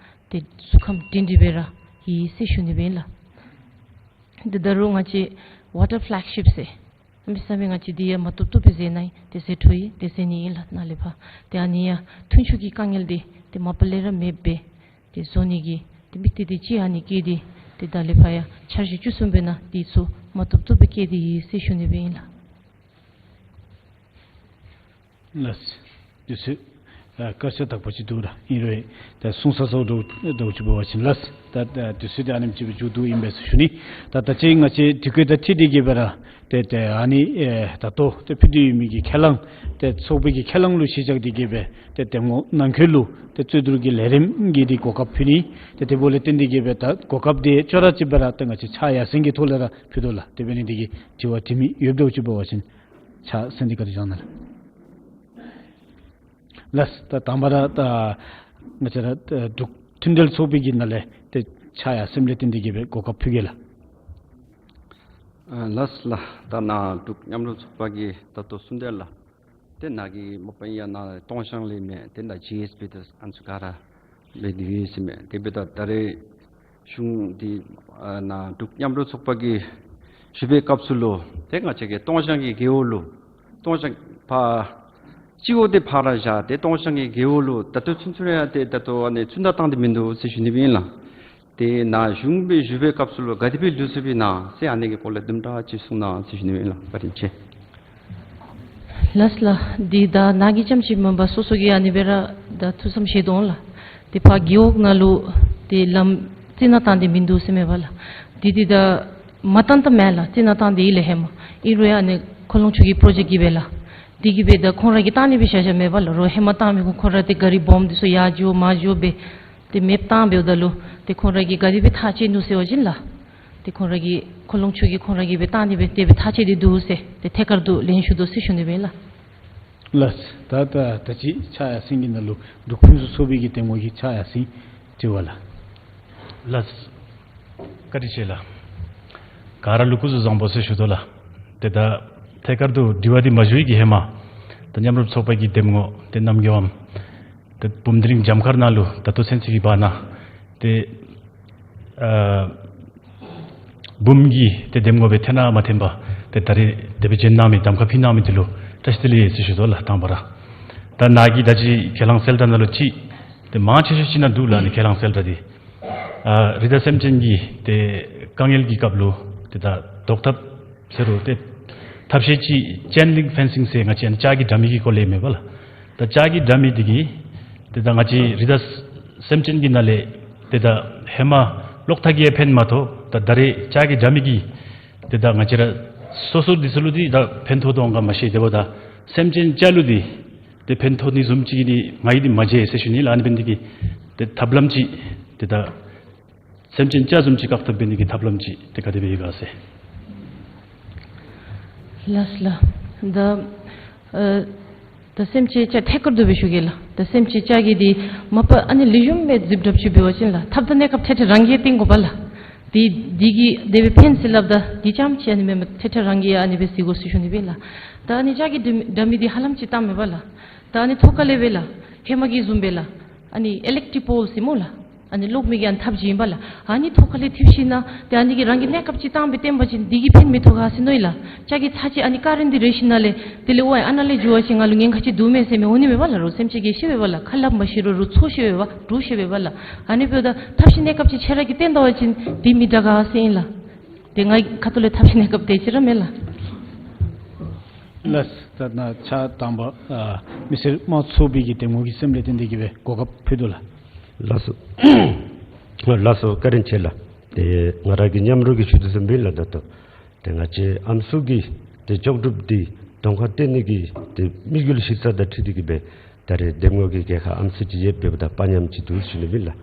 ཏེ་གཟུགས་ཁམས་སྒྲིང་སྒྲིང་སྦེ་ར་ཡོད་ཟེར་ཞུ་ནི་སྦེ་ཨིན་ལགས། ཏེ་ད་རུང་ང་བཅས་ཝ་ཊར་ཕེ་ལེག་ཤིཔ་ཟེར་གནམ་མེད་ས་མེད་ང་བཅས་འདི་ཡང་མ་བཏུབ་བཏུབ་སྦེ་མཛད་གནང་ཡི། ཏེ་མཛད་འཕྲོ་ཡོད། ཏེ་མཛད་ནི་ཨིན་ལགས་ནཱ་ལས་ཕར། ཏེ་ཨ་ནི་ཡང་མཐུན་ཕྱོགས་ཀྱི་དཀའ་ངལ་འདི་ཏེ་མ་པ་ལས་ར་མེདཔ་སྦེ་ཏེ་བཟོ་ནི་གི་ཏེ་དམིགས་གཏད་འདི་ཅིག་ཨ་ནི་བསྐྱེད་དེ་ཏེ་ད་ལས་ཕར་ཡང་འཆར་གཞི་བཅུ་གསུམ་པའི་ནང་འདི་ཚུ་མ་བཏུབ་བཏུབ་སྦེ་བསྐྱེད་དེ་ཡོད་ཟེར་ཞུ་ནི་སྦེ་ཨིན་ལགས། ལགས། དུས་ཚོད་ ཨ་སྐར་ཆ་དག་པ་ཅིག་འདུག་ར། ཨིན་རུང་ད་གསུང་ས་སོ་འདྲཝ་འདྲཝ་ཅིག་འབད་བ་ཅིན་ལགས། ད་ད་དུས་ཚོད་འདི་ཨ་ནེམ་ཅིག་སྦེ་མཇུག་བསྡུ་ཨིན་པས་ཟེར་ཞུ་ནི། ད་ད་ཅི་ང་བཅས་དུས་སྐབས་དང་འཁྲིལ་ཏེ་གི་སྦེ་ར་ཏེ་ཏེ་ཨ་ནི་ཨེ་ད་ལྟོ་ཏེ་ཕུལ་ཏེ་ཡོད་མི་གི་ཁས་བླངས་ཏེ་ཚོགས་པའི་གི་ཁས་བླངས་ལུ་གཞི་བཞག་སྟེ་གི་སྦེ་ཏེ་འདེམས་ངོ་ནང་འཁོད་ལུ་ཏེ་རྩོད་བསྡུར་གྱི་ལས་རིམ་གྱི་འདི་གོ་སྐབས་ཕུལ་ནི། ཏེ་དེ་འབདཝ་ལས་བརྟེན་ཏེ་གི་སྦེ་ད་གོ་སྐབས་འདི་ཅོག་ར་གཅིག་སྦེ་ར་ཏེ་ང་བཅས་ཕྱག་ཡར་སེང་གི་ཐོག་ལས་ར་ཕུལ་དོ་ལགས། དེ་འབད་ནི་འདི་གིས་དྲི་བ་དྲི་མི་ཡོདཔ་འདྲཝ་ཅིག་འབད་བ་ཅིན་ཕྱག་སེང་འདི་བཀའ་དྲིན་བསྐྱང་གནང་ལགས། ལགས། ད་དང་པ་ར་ད་ང་བཅས་ར་ད་འབྲུག་མཐུན་འབྲེལ་ཚོགས་པའི་གི་ནང་ལས་ཏེ་ཕྱག་ཡར་སེངམ་ལས་བརྟེན་ཏེ་གི་སྦེ་གོ་སྐབས་ཕུལ་གེ་ལགས། ཨ་ལགས་ལགས། ད་ནཱ་འབྲུག་མཉམ་རུབ་ཚོགས་པ་གི་ད་ལྟོ་གསུང་སྟེ་ལགས། ཏེ་ནཱ་གི་མ་པ་ཡང་ནཱ་སྟོང་ཤང་ལས་མེན། ཏེ་ནཱ་ཇི་ཨེསི་བི་དང་ཨ་ནི་ཚུ་ག་ར་འབད་དེ་ཡོད་ཟེར་མས། དེ་འབདཝ་ད་ད་རེས་གཞུང་འདི་ཨ་ནཱ་འབྲུག་མཉམ་རུབ་ཚོགས་པ་གིས་ཞུ་བའི་སྐབས་སུ་ལུ་ཏེ་ང་བཅས་ཀྱི་སྟོང་ཤང་གི་རྒེད་འོག་ལུ་སྟོང་ཤང་ཕར་སྤྱི་འོག་འདི་ཕར་ར་བཞག་སྟེ་སྟོང་ཤང་གི་རྒེད་འོག་ལུ་ད་ལྟོ་ཚུན་ཚོད་ཡང་ཏེ་ད་ལྟོ་ཨ་ནི་ཚུན་ད་བཏང་སྟེ་མིན་འདུག་ཟེར་ཞུ་ནི་སྦེ་ཨིན་ལགས། ཏེ་ནཱ་གཞུང་སྦེ་ཞུ་བའི་སྐབས་སུ་ལུ་ག་དེ་སྦེ་ལུས་སོཔ་ཨིན་ན་ཟེར་ཨ་ནི་གི་སྐོར་ལས་དུམ་གྲ་ཅིག་གསུང་གནང་ཟེར་ཞུ་ནི་ཨིན་ལགས། བཀའ་དྲིན་ཆེ། ལགས་ལགས། འདི་ད་ནཱ་གི་རྐྱངམ་ཅིག་མེན་པར་སོ་སོ་གིས་ཨ་ནི་སྦེ་ར་ད་ཐུགས་བསམ་བཞེས་དོ་ལགས། ཏེ་ཕར་རྒེད་འོག་ནང་ལུ་ཏེ་ལམ་རྩི་ནག་བཏང་སྟེ་མིན་འདུག་ཟེར་མས་པ་ལགས། འདི་འདི་ད་མ་བཏང་ད་མེན་ལགས། རྩི་ནག་བཏང་སྟེ་ཡོད་ལགས་ཧེ་མ། ཨིན་རུང་ཡང་ཨ་ནི་ཁོ་ལོང་ཆུ་གི་པྲོ་ཇེཀཊ་གིས་སྦེ་ལགས། འདི་གིས་སྦེ་ད་ཁོང་ར་གིས་བཏང་ནི་སྦེ་བཞག་བཞགཔ་མས་པ་ལགས། རོགས་ཧེ་མ་བཏང་མི་ཁོང་ཁོང་ར་ཏེ་ག་རི་སྦོམ་འདི་ཚུ་ཡར་འགྱོ་མར་འགྱོ་སྦེ་ཏེ་མེདཔ་བཏང་འབདཝ་ད་ལུ་ཏེ་ཁོང་ར་གིས་ག་དེ་སྦེ་ཐག་བཅད་ནུག་ཟེར་བ་ཅིན་ལགས། ཏེ་ཁོང་ར་གིས་ཁོ་ལོང་ཆུ་གིས་ཁོང་ར་གིས་སྦེ་བཏང་ནི་སྦེ་དེ་སྦེ་ཐག་བཅད་དེ་འདུག་ཟེར་ཏེ་ཐད་ཀར་དུ་ལན་ཞུ་དོ་ཟེར་ཞུ་ནི་སྦེ་ལགས། ལགས། ད་ད་ད་ཅི་ཕྱག་ཡར་སེང་གི་ནང་ལུ་འབྲུག་ཕུན་སུམ་ཚོགས་པའི་གི་འདེམས་ངོ་གི་ཕྱག་ཡར་སེང་དྲི་བ་ལགས། ལགས། བཀའ་དྲིན་ཆེ་ལགས། ག་ར་ལུ་སྐུ་གཟུགས་བཟང་པོ་ཟེར་ཞུ་དོ་ལགས། ཏེ་ད་ཐད་ཀར་དུ་དྲི་བ་འདི་མ་ཞུ་བའི་གི་ཧེ་མ་ད་མཉམ་རུབ་ཚོགས་པ་གི་འདེམས་ངོ་ཏེ་རྣམ་རྒྱལ་བའམ་ཏེ་བུམ་སྡེ་རིང་འཇམ་དཀར་ནང་ལུ་ད་ལྟོ་ཚུན་ཚོད་ཀྱི་བར་ན་ཏེ་ཨ་བུམ་གྱི་ཏེ་འདེམས་ངོ་སྦེ་འཐོན་ན་མ་འཐོན་པར་ཏེ་ད་རེས་དེ་སྦེ་བྱོན་གནང་མི་གདམ་ཁ་ཕུལ་གནང་མི་འདི་ལུ་བཀྲ་ཤིས་བདེ་ལེགས་ཟེར་ཞུ་དོ་ལགས། དང་པ་ར་ད་ནཱ་གི་ད་ཅི་ཁས་བླངས་གསལ་བསྒྲགས་ནང་ལུ་ཅིག་ཏེ་མང་ཆེ་ཤོས་ཅིག་ནང་འདུག་ལགས། ཨ་ནི་ཁས་བླངས་གསལ་བསྒྲགས་འདི་ཨ་རི་དྭགས་སེམས་ཅན་གྱི་ཏེ་དཀའ་ངལ་གྱི་སྐབས་ལུ་ཏེ་ད་བཟློག་ཐབས་ཟེར་རུང་ཏེ་ཐབས་ཤེས་ཅིག་ཅེན་ལིང་ཕེན་སིང་ཟེར་ང་བཅས་ཨ་ནི་ལྕགས་ཀྱི་དྲ་མིག་གི་སྐོར་ལས་མས་པ་ལགས། ད་ལྕགས་ཀྱི་དྲ་མིག་འདི་གིས་ཏེ་ད་ང་བཅས་རི་དྭགས་སེམས་ཅན་གྱི་ནང་ལས་ཏེ་ད་ཧེ་མ་གློག་ཐག་གིས་ཡང་ཕན་མ་ཐོགས་ད་ད་རེས་ལྕགས་ཀྱི་དྲ་མིག་གིས་ཏེ་ད་ང་བཅས་ར་སོ་སོ་འདི་ཚུ་ལུ་འདི་ད་ཕན་ཐོགས་དོ་འོང་ག་མ་ཤེས། དེ་འབདཝ་ད་སེམས་ཅན་ལྕགས་ལུ་འདི་ཏེ་ཕན་ཐོགས་ནི་བཟུམ་ཅིག་འདི་ང་གིས་འདི་མ་མཇལ་ཟེར་ཞུ་ནི་ལགས། ཨ་ནི་འབད་ནི་འདི་གིས་ཏེ་ཐབས་ལམ་ཅིག་ཏེ་ད་སེམས་ཅན་ལྕགས་བཟུམ་ཅིག་བཀག་ཐབས་འབད་ནི་གི་ཐབས་ལམ་ཅིག་ཏེ་ག་དེ་སྦེ་ཡོད་ག་ཟེར། ལགས་ལགས། ད་ཨ་ད་སེམས་ཅན་ལྕགས་ཐད་ཀར་དུ་སྦེ་ཞུ་གེ་ལགས། ད་སེམས་ཅན་ལྕགས་ཀྱི་འདི་མ་པ་ཨ་ནི་ལེགས་ཤོམ་སྦེ་རྫིགཔ་དྲགཔ་ཅིག་འབད་བ་ཅིན་ལགས་ཐབས་དང་གནས་སྐབས་ཐད་ཐད་རང་གིས་བཏོན་དགོ་པ་ལགས། འདི་འདི་གིས་དེ་སྦེ་ཕན་ཟེར་སླབ་ད་འདི་ཙམ་ཅིག་ཨ་ནི་མེན་པར་ཐད་ཐད་རང་གིས་ཨ་ནི་སྦེ་གཟིགས་དགོ་ཟེར་ཞུ་ནི་སྦེ་ལགས། ད་ཨ་ནི་ལྕགས་ཀྱི་དྲ་མིག་དྲ་མིག་འདི་ཧ་ལམ་ཅིག་བཏངམ་མས་པ་ལགས། ད་ཨ་ནི་ཐོག་ཁ་ལས་སྦེ་ལགས་ཧེ་མ་གི་བཟུམ་སྦེ་ལགས་ཨ་ནི་ཨི་ལེག་ཊིག་པོལ་ཟེར་སྨོ་ལགས། ཨ་ནི་གློག་མེ་གི་ཨ་ནི་ཐགཔ་ཅིག་ཨིན་པ་ལགས། ཨ་ནི་ཐོག་ཁ་ལས་འཐིབས་ཞིན་ན་ཏེ་ཨ་ནི་གིས་རང་གི་གནས་སྐབས་ཅིག་བཏང་སྦེ་བཏོན་པ་ཅིན་འདི་གིས་ཕན་མི་ཐོགས་ག་ཟེར་མནོ་ཡི་ལགས། ལྕགས་ཀྱི་ཚར་ཅིག་ཨ་ནི་ཀ་རེནཊ་འདི་རེག་ཞིན་ན་ལས་དེ་ལས་ཨོ་ཨ་ནཱ་ལས་འགྱོ་བ་ཅིན་ང་ལུ་ཉེན་ཁ་ཅིག་འདུག་མས་ཟེར་མི་འོང་ནི་མས་པ་ལགས། རོགས་སེམས་ཅན་གྱིས་ཤེས་པས་པ་ལགས། ཁ་སླབ་མ་ཤེས་རུང་རུང་ཚོར་ཤེས་པས་པ། འདྲོག་ཤེས་པས་པ་ལགས། ཨ་ནི་འབདཝ་ད་ཐབས་ཤེས་གནས་སྐབས་ཅིག་ཁྱེད་ར་གིས་བཏོན་ད་པ་ཅིན་འདི་མི་དྲག་ག་ཟེར་ཨིན་ལགས། ཏེ་ང་གི་ཁ་ཐུག་ལས་ཐབས་ཤེས་གནས་སྐབས་དེ་ཅིག་ར་མས་ལགས། ལགས། ད་ནཱ་ཕྱག་དང་པ་ཨ་མི་སེར་དམངས་གཙོའི་གི་འདེམས་ངོ་གི་སེམས་ལས་བརྟེན་ཏེ་གི་སྦེ་གོ་སྐབས་ཕུལ་དོ་ལགས། ལགས་སོ། ལགས་སོ། བཀའ་དྲིན་ཆེ་ལགས། ཏེ་ང་ར་གི་མཉམ་རོགས་ཀྱིས་ཞུ་དོ་བཟུམ་སྦེ་ལགས། ད་ལྟོ་ཏེ་ང་བཅས་ཨམ་སྲུ་གི་ཏེ་ལྕོགས་གྲུབ་འདི་གདོང་ཁར་སྟོན་ནི་གི་ཏེ་དམིགས་ཡུལ་ཞིབ་ཚགས་དང་འཁྲིལ་ཏེ་གི་སྦེ་ད་རེས་འདེམས་ངོ་གི་གྲལ་ཁར་ཨམ་སྲུ་ཅིག་ཡོདཔ་འབདཝ་ད་དཔའ་ཉམས་ཅིག་འདུག་ཞུ་ནི་སྦེ་ལགས།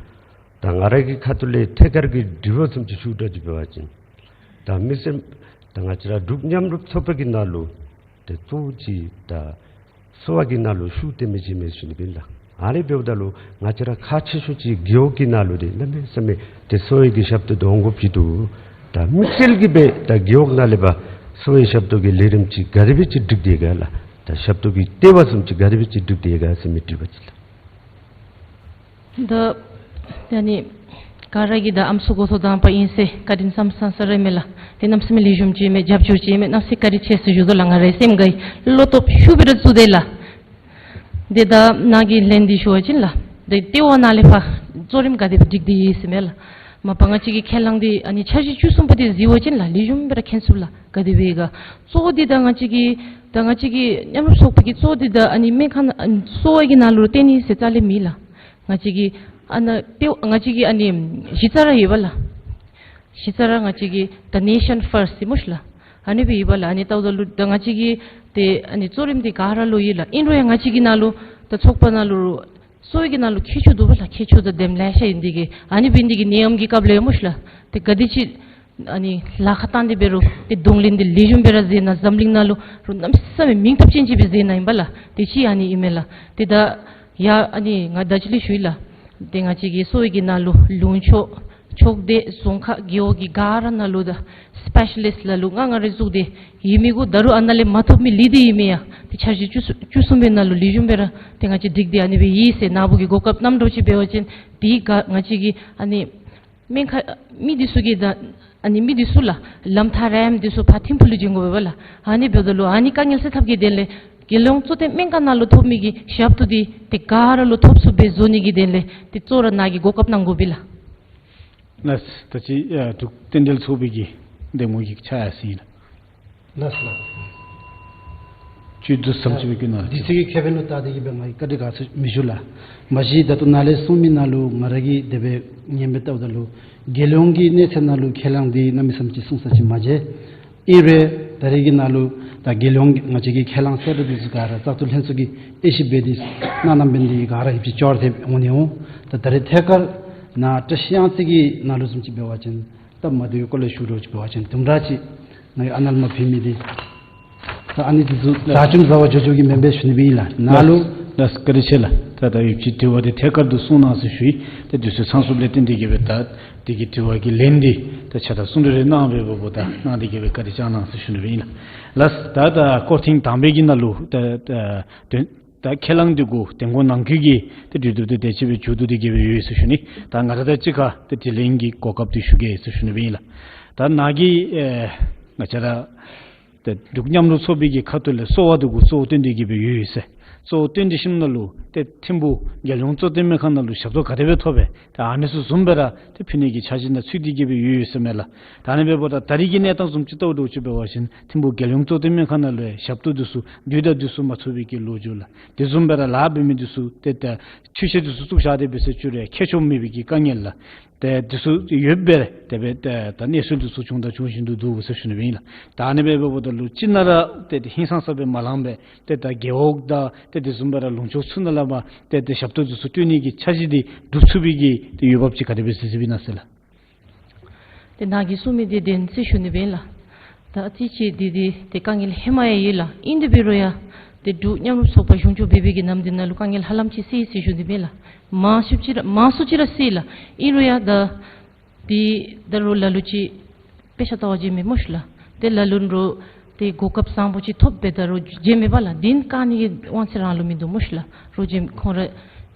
ད་ང་ར་གི་ཁ་ཐུག་ལས་ཐད་ཀར་གྱི་དྲི་བ་བཟུམ་ཅིག་ཞུ་དགོཔ་ཅིག་འབད་བ་ཅིན་ད་མི་སེར་ད་ང་བཅས་ར་འབྲུག་མཉམ་རུབ་ཚོགས་པ་གི་ནང་ལུ་ཏེ་གཙོ་བོ་ཅིག་ད་གསོ་བ་གི་ནང་ལུ་ཤུགས་བཏོན་མི་ཅིག་མས་ཟེར་ཞུ་ནི་སྦེ་ལགས། ཨ་ནི་འབདཝ་ད་ལུ་ང་བཅས་ར་ཁག་ཆེ་ཤོས་ཅིག་རྒེད་འོག་གི་ནང་ལུ་ཏེ་གནམ་མེད་ས་མེད་ཏེ་གསོ་བའི་གི་ཞབས་ཏོག་འདི་འོང་དགོཔ་ཅིག་འདུག། ད་དམིགས་བསལ་གྱི་སྦེ་ད་རྒེད་འོག་ནང་ལས་ཕར་གསོ་བའི་ཞབས་ཏོག་གི་ལས་རིམ་ཅིག་ག་དེ་སྦེ་ཅིག་སྒྲིག་སྟེ་ཡོད་ག་ལགས། ད་ཞབས་ཏོག་གི་ལྟེ་བ་བཟུམ་ཅིག་ག་དེ་སྦེ་ཅིག་སྒྲིག་སྟེ་ཡོད་ག་ཟེར་མི་དྲི་བ་ཅིག་ལགས། ད་ད་ནི་ག་ར་གིས་ད་ཨམ་སྲུ་འགོ་ཐོག་དང་པ་ཨིན་ཟེར་བཀའ་དྲིན་བསམ་བསམ་ས་ར་མས་ལགས། ཏེ་གནམ་མེད་ས་མེད་ལེགས་ཤོམ་ཅིག་མས། རྒྱབ་སྐྱོར་ཅིག་མས། གནམ་མེད་ས་མེད་བཀའ་དྲིན་ཆེ་ཟེར་ཞུ་དོ་ལགས། ང་རའི་སེམས་ཁར་བློ་སྟོབས་ཤུགས་སྦེ་ར་ཚུད་དེ་ལགས། ཏེ་ད་ནཱ་གི་ལན་འདི་ཞུ་བ་ཅིན་ལགས། ཏེ་ལྟེ་བ་ནང་ལས་ཕར་གཙོ་རིམ་ག་དེ་སྦེ་སྒྲིག་སྟེ་ཡོད་ཟེར་མས་ལགས། མ་པ་ང་བཅས་ཀྱི་ཁས་བླངས་འདི་ཨ་ནི་འཆར་གཞི་བཅུ་གསུམ་པ་འདི་གཟིགས་པ་ཅིན་ལགས་ལེགས་ཤོམ་སྦེ་ར་མཁྱེན་ཚུགས་ལགས། ག་དེ་སྦེ་ག་གཙོ་བོ་འདི་ད་ང་བཅས་ཀྱི་ད་ང་བཅས་ཀྱི་མཉམ་རུབ་ཚོགས་པའི་གི་གཙོ་བོ་འདི་ད་ཨ་ནི་སྨན་ཁང་ཨ་ནི་གསོ་བའི་གི་ནང་ལུ་བརྟེན་ནི་ཟེར་རྩ་ལས་མེད་ལགས། ང་བཅས་ཀྱི་ཨ་ནི་ཏེ་ང་བཅས་ཀྱི་ཨ་ནི་གཞི་རྩ་ར་ཡོད་པ་ལགས། གཞི་རྩ་ར་ང་བཅས་ཀྱི་The Nation First ཟེར་སྨོ་ཤིག་ལགས། ཨ་ནི་སྦེ་ཡོད་པ་ལགས། ཨ་ནི་ལྟཝ་ད་ལུ་ད་ང་བཅས་ཀྱི་ཏེ་ཨ་ནི་གཙོ་རིམ་འདི་ག་ར་ལུ་ཡོད་ལགས། ཨིན་རུང་ཡང་ང་བཅས་ཀྱི་ནང་ལུ་ད་ཚོགས་པ་ནང་ལུ་གསོ་བའི་གི་ནང་ལུ་ཁྱད་ཆོས་འདུག་པ་ལགས། ཁྱད་ཆོས་དང་དེམ་ལེ་ཤ་ཡོད་འདི་གིས་ཨ་ནི་འབད་ནི་འདི་གིས་ནད་ཡམས་ཀྱི་སྐབས་ལུ་ཡང་སྨོ་ཤིག་ལགས། ཏེ་ག་དེ་ཅིག་ཨ་ནི་ལཱ་ཁག་བཏང་སྟེ་འབད་རུང་ཏེ་གདོང་ལེན་འདི་ལེགས་ཤོམ་སྦེ་ར་མཛད་གནང་། འཛམ་གླིང་ནང་ལུ་རུང་གནམ་མེད་ས་མེད་མིང་ཐོབ་ཅན་ཅིག་སྦེ་མཛད་གནང་ཡི་པ་ལགས། དེ་ཅིག་ཨ་ནི་ཨིན་མས་ལགས། ཏེ་ད་ཡ་ཨ་ནི་ང་ད་ཅི་ལས་ཞུ་ཡི་ལགས། ཏེ་ང་བཅས་ཀྱི་གསོ་བའི་གི་ནང་ལུ་ལུང་ཕྱོགས་ཕྱོགས་སྡེ་རྫོང་ཁག་རྒེད་འོག་གི་ག་ར་ནང་ལུ་ད་སི་པེ་ཤ་ལིསཊ་ལ་ལུ་ལྔ་ལྔ་རེ་བཙུགས་ཏེ་ཡོད་མི་གུ་ད་རུང་ཨ་ནཱ་ལས་མ་ཐོབ་མི་ལུས་ཏེ་ཡོད་མི་ཡང་ཏེ་འཆར་གཞི་བཅུ་གསུམ་བཅུ་གསུམ་པའི་ནང་ལུ་ལེགས་ཤོམ་སྦེ་ར་ཏེ་ང་བཅས་སྒྲིག་སྟེ་ཨ་ནི་སྦེ་ཡོད་ཟེར་ནཱ་བུ་གིས་གོ་སྐབས་གནངམ་འདྲཝ་ཅིག་འབད་བ་ཅིན་འདི་ག་ང་བཅས་ཀྱི་ཨ་ནི་སྨན་ཁང་མི་འདི་ཚུ་གིས་ད་ཨ་ནི་མི་འདི་ཚུ་ལགས་ལམ་ཐག་རིངམོ་འདི་ཚུ་ཕར་ཐིམ་ཕུག་ལུ་བྱོན་དགོ་པས་ལགས། ཨ་ནི་འབདཝ་ད་ལུ་ཨ་ནི་དཀའ་ངལ་སེལ་ཐབས་ཀྱི་དོན་ལས་རྒྱལ་ཡོངས་གཙོ་བསྟེན་སྨན་ཁང་ནང་ལུ་ཐོབ་མི་གི་ཞབས་ཏོག་འདི་ཏེ་ག་ར་ལུ་ཐོབ་ཚུགསཔ་སྦེ་བཟོ་ནི་གི་དོན་ལས་ཏེ་གཙོ་བོ་ར་ནཱ་གིས་གོ་སྐབས་གནང་དགོ་པས་ལགས། ལགས། ད་ཅི་ཨ་འབྲུག་རྟེན་འབྲེལ་ཚོགས་པའི་གི་འདེམས་ངོ་གི་ཕྱག་ཡར་སེང་ལགས། ལགས་ལགས། ཅིག་ཏུ་བསམ་ཚུལ་སྦེ་བཀོད་གནང་། དུས་ཚོད་ཀྱི་ཁེ་ཕན་ལུ་བལྟ་སྟེ་གིས་སྦེ་ང་གིས་བཀའ་དྲིན་དགའ་ཚོར་མི་ཞུ་ལགས། མ་གཞི་ད་ལྟོ་ནཱ་ལས་གསུངས་མི་ནང་ལུ་ང་ར་གིས་དེ་སྦེ་ཉན་སྦེ་བལྟཝ་ད་ལུ་རྒྱལ་ཡོངས་ཀྱི་གནས་ཚད་ནང་ལུ་ཁས་བླངས་འདི་གནམ་མེད་ས་མེད་ཅིག་གསུང་ས་ཅིག་མ་མཇལ། ཨིན་རུང་ད་རེས་ཀྱི་ནང་ལུ་ད་རྒྱལ་ཡོངས་ང་བཅས་ཀྱི་ཁས་བླངས་གསལ་བསྒྲགས་འདི་ཚུ་ག་ར་བཙག་འཐུ་ལྷན་ཚོགས་ཀྱིས་དབྱེ་ཞིབ་འབད་དེ་གནང་གནངམ་འབད་ནི་འདི་ག་ར་ཧིང་ཅིག་ཅོག་ར་འཐདཔ་འོང་ནི་འོང་། ད་ད་རེས་ཐད་ཀར་ནཱ་བཀྲིས་གཡང་རྩེ་གི་ནང་ལུ་བཟུམ་ཅིག་འབད་བ་ཅིན་སྟབས་མ་བདེ་བའི་སྐོར་ལས་ཞུ་དོ་ཅིག་འབད་བ་ཅིན་དུམ་གྲ་ཅིག་ང་གིས་ཨ་ནཱ་ལས་མར་ཕུལ་མི་འདི་ད་ཨ་ནི་འདི་ཚུ་ད་ཅུང་ཟ་བ་འཇོ་འཇོ་གི་མེན་པས་ཞུ་ནི་སྦེ་ཨིན་ལགས། ནཱ་ལུ། ལགས་བཀའ་དྲིན་ཆེ་ལགས། ད་ད་ཡོདཔ་ཅིག་དྲི་བ་འདི་ཐད་ཀར་དུ་གསུང་གནང་ཟེར་ཞུ་ཡི། ད་དུས་ཚོད་ཚང་སོངམ་ལས་བརྟེན་ཏེ་གིས་སྦེ་ད་འདི་གི་དྲི་བ་གི་ལན་འདི་ད་ཆ་ད་གསུང་གྲོས་རེ་གནང་སྦེ་འབདཝ་ད་གནང་སྟེ་གིས་སྦེ་བཀའ་དྲིན་བསྐྱང་གནང་ཟེར་ཞུ་ནི་སྦེ་ཨིན་ལགས། ལགས། ད་ད་སྐོར་ཐེངས་དང་པའི་གི་ནང་ལུ་ད་ད་དོན་ད་ཁས་བླངས་འདི་གུ་དེ་གུ་ནང་འཁོད་ཀྱི་ཏེ་གྲོས་བསྡུར་འདི་དེ་ཅིག་སྦེ་མཇུག་བསྡུ་སྟེ་གིས་སྦེ་ཡོད་ཟེར་ཞུ་ནི། ད་ང་ར་དང་གཅིག་ཁར་ཏེ་དྲི་ལན་གྱི་གོ་སྐབས་འདི་ཞུ་གེ་ཟེར་ཞུ་ནི་སྦེ་ཨིན་ལགས། ད་ནཱ་གིས་ཨེ་ང་བཅས་ར་ཏེ་འབྲུག་མཉམ་རུབ་ཚོགས་པའི་གི་ཁ་ཐུག་ལས་གསོ་བ་འདི་གུ་གཙོ་བོ་བཏོན་ཏེ་གིས་སྦེ་ཡོད་ཟེར། གཙོ་བོ་བཏོན་ཏེ་ཞིནམ་ལས་ཏེ་ཐིམ་ཕུག་རྒྱལ་ཡོངས་གཙོ་བསྟེན་སྨན་ཁང་ནང་ལུ་ཞབས་ཏོག་ག་དེ་སྦེ་ཐོབ་པས། ད་ཨ་ནི་ཚུ་བཟུམ་སྦེ་ར་ཏེ་ཕུལ་ནི་གི་འཆར་གཞི་ནང་ཚུད་དེ་གིས་སྦེ་ཡོད་ཡོད་ཟེར་མས་ལགས། ད་ཨ་ནི་འབདཝ་ད་ད་རེས་ཀྱི་གནས་སྟངས་བཟུམ་ཅིག་བལྟཝ་འདྲཝ་ཅིག་འབད་བ་ཅིན་ཐིམ་ཕུག་རྒྱལ་ཡོངས་གཙོ་བསྟེན་སྨན་ཁང་ནང་ལུ་ཡང་ཞབས་ཏོག་འདི་ཚུ་དུས་དང་དུས་སུ་མ་ཚུད་པའི་གི་ལོ་རྒྱུས་ལགས། དེ་བཟུམ་སྦེ་ར་ལཱ་འབད་མི་འདི་ཚུ་ཏེ་ད་ཆུ་ཤེལ་འདི་ཚུ་བཙུགས་བཞག་སྟེ་འབད་ཟེར་ཅི་རུང་ཁྱད་ཆོས་མེད་པའི་གི་དཀའ་ངལ་ལགས། ཏེ་འདི་ཚུ་ཡོདཔ་སྦེ་དེ་སྦེ་ཏེ་ད་གནས་ཚུལ་འདི་ཚུ་བྱུང་དང་འབྱུང་བཞིན་དུ་འདུག་ཟེར་ཞུ་ནི་སྦེ་ཨིན་ལགས། ད་ཨ་ནི་སྦེ་འབདཝ་ད་ལུ་ཅིག་ནང་ར་ཏེ་ཏེ་ཧིང་སངས་ས་སྦེ་མ་ལང་པར་ཏེ་ད་རྒེད་འོག་དང་ཏེ་དེ་བཟུམ་སྦེ་ར་ལུང་ཕྱོགས་ཚུ་ནང་ལས་མར་ཏེ་ཏེ་ཞབས་ཏོག་འདི་ཚུ་སྤྲོད་ནི་གི་འཆར་གཞི་འདི་འགྲུབ་ཚུགས་པའི་གི་ཏེ་འོས་འབབ་ཅིག་ག་དེ་སྦེ་གཟིགས་གཟིགསཔ་ཨིན་ན་ཟེར་ལགས། ཏེ་ནཱ་གིས་གསུངས་མི་འདི་བདེན་ཟེར་ཞུ་ནི་སྦེ་ཨིན་ལགས། ད་ཨ་ཙི་ཅིག་འདི་འདི་ཏེ་དཀའ་ངལ་ཧེ་མ་ཡང་ཡོད་ལགས། ཨིན་དེ་འབད་རུང་ཡང་ཏེ་འབྲུག་མཉམ་རུབ་ཚོགས་པ་གཞུང་སྐྱོང་འབད་བའི་གི་ནམ་དུས་ནང་ལུ་དཀའ་ངལ་ཧ་ལམ་ཅིག་སེལ་ཡི་ཟེར་ཞུ་ནི་སྦེ་ཨིན་ལགས། མང་སུ་ཅིག་ར་མང་སུ་ཅིག་ར་སེལ་ཡི་ལགས། ཨིན་རུང་ཡང་ད་འདི་ད་རུང་ལ་ལུ་ཅིག་དཔེ་ཆ་ལྟ་བར་འགྱོ་མི་སྨོ་ཤིག་ལགས། ཏེ་ལ་ལུ་རུང་ཏེ་གོ་སྐབས་བཟང་པོ་ཅིག་ཐོབ་སྦེ་ད་རུང་འགྱོ་མི་པ་ལགས། འདི་བཀག་ནི་གི་དབང་ཚད་རང་ལུ་མིན་འདུག་སྨོ་ཤིག་ལགས། རོགས་འགྱོ་ཁོང་ར་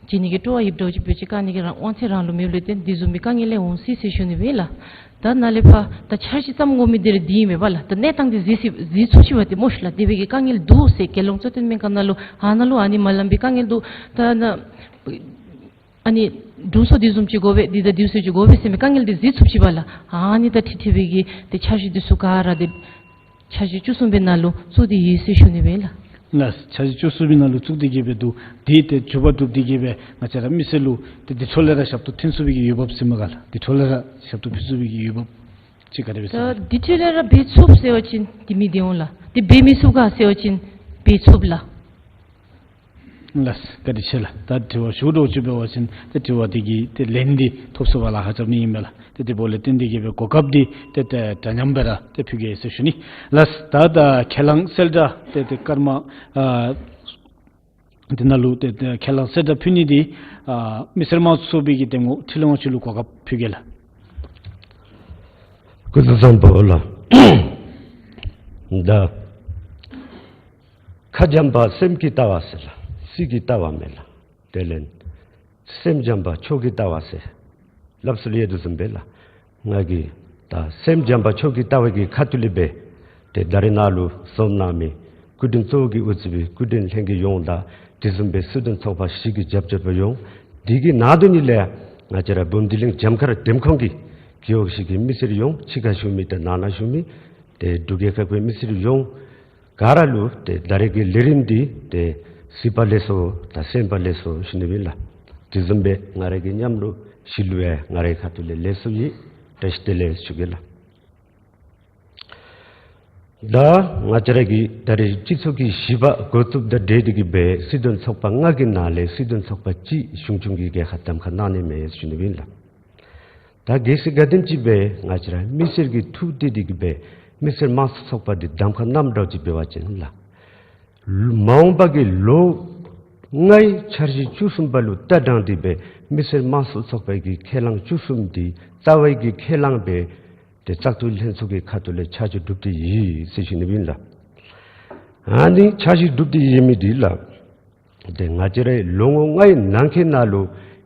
འགྱོ་ནི་གི་སྤྲོ་བ་ཡོདཔ་འདྲཝ་ཅིག་འབད་ཅི་བཀག་ནི་གི་རང་དབང་ཚད་རང་ལུ་མེདཔ་ལས་བརྟེན་འདི་བཟུམ་མའི་དཀའ་ངལ་ལས་འོང་སྲིད་ཟེར་ཞུ་ནི་སྦེ་ཨིན་ལགས། ད་ནཱ་ལས་ཕར་ད་འཆར་གཞི་བརྩམ་དགོ་མི་འདི་ར་འདི་ཨིན་མས་པ་ལགས། ད་གནས་སྟངས་འདི་གཟིགས་ས་གཟིགས་ཚུགས་ཅི་པ་ཏེ་སྨོ་ཤིག་ལགས། དེ་སྦེ་གི་དཀའ་ངལ་འདུག་ཟེར་རྒྱལ་ཡོངས་གཙོ་བསྟེན་སྨན་ཁང་ནང་ལུ་ཨ་ནཱ་ལུ་ཨ་ནི་མ་ལང་པའི་དཀའ་ངལ་འདུག། ད་ནཱ་ཨ་ནི་དྲུང་འཚོ་འདི་བཟུམ་ཅིག་དགོ་པས། འདི་དང་འདི་ཚུ་ཅིག་དགོ་པས་ཟེར་མི་དཀའ་ངལ་འདི་གཟིགས་ཚུགས་ཅི་པ་ལགས། ཨ་ནི་དང་འཁྲིལ་འཁྲིལ་བའི་གི་ཏེ་འཆར་གཞི་འདི་ཚུ་ག་ར་ཏེ་འཆར་གཞི་བཅུ་གསུམ་པའི་ནང་ལུ་བཙུགས་ཏེ་ཡོད་ཟེར་ཞུ་ནི་སྦེ་ཨིན་ལགས། ལགས། འཆར་གཞི་བཅུ་གསུམ་པའི་ནང་ལུ་བཙུགས་ཏེ་གིས་སྦེ་འདུག། འདི་ཏེ་མཇུག་མ་གྲུབ་སྟེ་གིས་སྦེ་ང་བཅས་ར་མི་སེར་ལུ་ཏེ་འདི་འཕྲོ་ལས་ར་ཞབས་ཏོག་ཐོན་ཚུགས་པའི་གི་འོས་འབབ་ཟེར་མི་ག་ལགས། འདི་འཕྲོ་ལས་ར་ཞབས་ཏོག་ཕུལ་ཚུགས་པའི་གི་འོས་འབབ་ཅིག་ག་དེ་སྦེ་ཟེར་ད་ལགས། འདི་འཕྲོ་ལས་ར་འབད་ཚུགས་ཟེར་བ་ཅིན་འདི་མི་བདེན་འོང་ལགས། ཏེ་འབད་མི་ཚུགས་ག་ཟེར་བ་ཅིན་འབད་ཚུགས་ལགས། ལགས། བཀའ་དྲིན་ཆེ་ལགས། ད་དྲི་བ་ཞུ་དོ་ཅིག་འབད་བ་ཅིན་ཏེ་དྲི་བ་འདི་གི་ཏེ་ལན་འདི་ཐོབ་ཚུགས་པར་ལཱ་ཁག་རྐྱབ་ནི་ཨིན་མས་ལགས། ཏེ་དེ་འབདཝ་ལས་བརྟེན་ཏེ་གིས་སྦེ་གོ་སྐབས་འདི་ཏེ་ཏེ་འདྲ་མཉམ་སྦེ་ར་ཏེ་ཕུལ་གེ་ཟེར་ཞུ་ནི། ལགས། ད་ད་ཁས་བླངས་གསལ་བསྒྲགས་ཏེ་ཏེ་སྐར་མ་ཨ་འདི་ནང་ལུ་ཏེ་ཏེ་ཁས་བླངས་གསལ་བསྒྲགས་ཕུལ་ནི་འདི་ཨ་མི་སེར་དམངས་གཙོ་ཚོགས་པའི་གི་འདེམས་ངོ་ཁྲི་ལོ་དབང་ཕྱུག་ལུ་གོ་སྐབས་ཕུལ་གེ་ལགས། སྐུ་གཟུགས་བཟང་པོ་ལགས། ད་ཁ་འཇམ་པ་སེམས་ཀྱི་ལྟ་བ་ཟེར་ལགས། སྲིད་ཀྱི་ལྟ་བ་མེན་ལགས། དེ་ལས་སེམས་འཇམ་པ་ཆོས་ཀྱི་ལྟ་བ་ཟེར་སླབ་སྲོལ་ཡོད་དོ་བཟུམ་སྦེ་ལགས། ང་གིས་ད་སེམས་འཇམ་པ་ཆོས་ཀྱི་ལྟ་བ་གི་ཁ་ཐུག་ལས་སྦེ་ཏེ་ད་རེས་ནཱ་ལུ་འཛོམས་གནང་མི་སྐུ་མགྲོན་གཙོ་བོ་གིས་དབུ་གཙོས་པའི་སྐུ་མགྲོན་ལྷན་རྒྱས་ཡོངས་དང་དེ་བཟུམ་སྦེ་སྲིད་དོན་ཚོགས་པ་བཞི་གི་རྒྱབ་སྐྱོར་པ་ཡོངས། དེ་གི་ནང་དོན་ཉིད་ལས་ང་བཅས་ར་འབུམ་སྡེ་གླིང་འཇམ་མཁར་འདེམས་ཁོངས་ཀྱི་ རྒེད་འོག་བཞི་གི་མི་སེར་ཡོངས་ཕྱི་ཁར་བཞུགས་མི་དང་ནང་ན་བཞུགས་མི་ཏེ་འབྲུག་རྒྱལ་ཁབ་ཀྱི་མི་སེར་ཡོངས་ག་ར་ལུ་ཏེ་ད་རེས་ཀྱི་ལས་རིམ་འདི་ཏེ་གཟིགས་པ་ལེགས་སོ་དང་གསན་པ་ལེགས་སོ་ཞུ་ནི་ཨིན་ལགས། དེ་བཟུམ་སྦེ་ང་རའི་གི་མཉམ་རོགས་བཞི་ལུ་ཡང་ང་རའི་ཁ་ཐུག་ལས་ལེགས་སོ་ཡི་བཀྲ་ཤིས་བདེ་ལེགས་ཞུ་གེ་ལགས། ད་ང་བཅས་ར་གི་ད་རེས་སྤྱི་ཚོགས་ཀྱི་བཞི་པ་འགོ་བཙུགསཔ་དང་འབྲེལ་ཏེ་གི་སྦེ་སྲིད་དོན་ཚོགས་པ་ལྔ་གི་ནང་ལས་སྲིད་དོན་ཚོགས་པ་གཅིག་གཞུང་སྐྱོང་གི་རྒྱལ་ཁ་གདམ་ཁ་གནང་ནི་མས་ཞུ་ནི་ཨིན་ལགས། ད་གལ་སྲིད་ག་དེམ་ཅིག་སྦེ་ང་བཅས་ར་མི་སེར་གྱིས་ཐུགས་གཏད་དེ་གི་སྦེ་མི་སེར་དམངས་གཙོ་ཚོགས་པ་འདི་གདམ་ཁ་གནངམ་འདྲཝ་ཅིག་འབད་བ་ཅིན་ལགས། མ་འོངས་པ་གི་ལོ་ལྔའི་འཆར་གཞི་བཅུ་གསུམ་པ་ལུ་ལྟ་སྟངས་འདི་སྦེ་མི་སེར་དམངས་གཙོ་ཚོགས་པའི་གི་ཁས་བླངས་བཅུ་གསུམ་འདི་རྩ་བའི་གི་ཁས་བླངས་སྦེ་ཏེ་བཙག་འཐུ་ལྷན་ཚོགས་ཀྱི་ཁ་ཐུག་ལས་ཆ་འཇོག་གྲུབ་སྟེ་ཡོད་ཟེར་ཞུ་ནི་ཨིན་ལགས། ཨ་ནི་འཆར་གཞི་གྲུབ་སྟེ་ཡོད་མི་འདི་ལགས། ཏེ་ང་བཅས་རའི་ལོ་ངོ་ལྔའི་ནང་འཁོད་ནང་ལུ་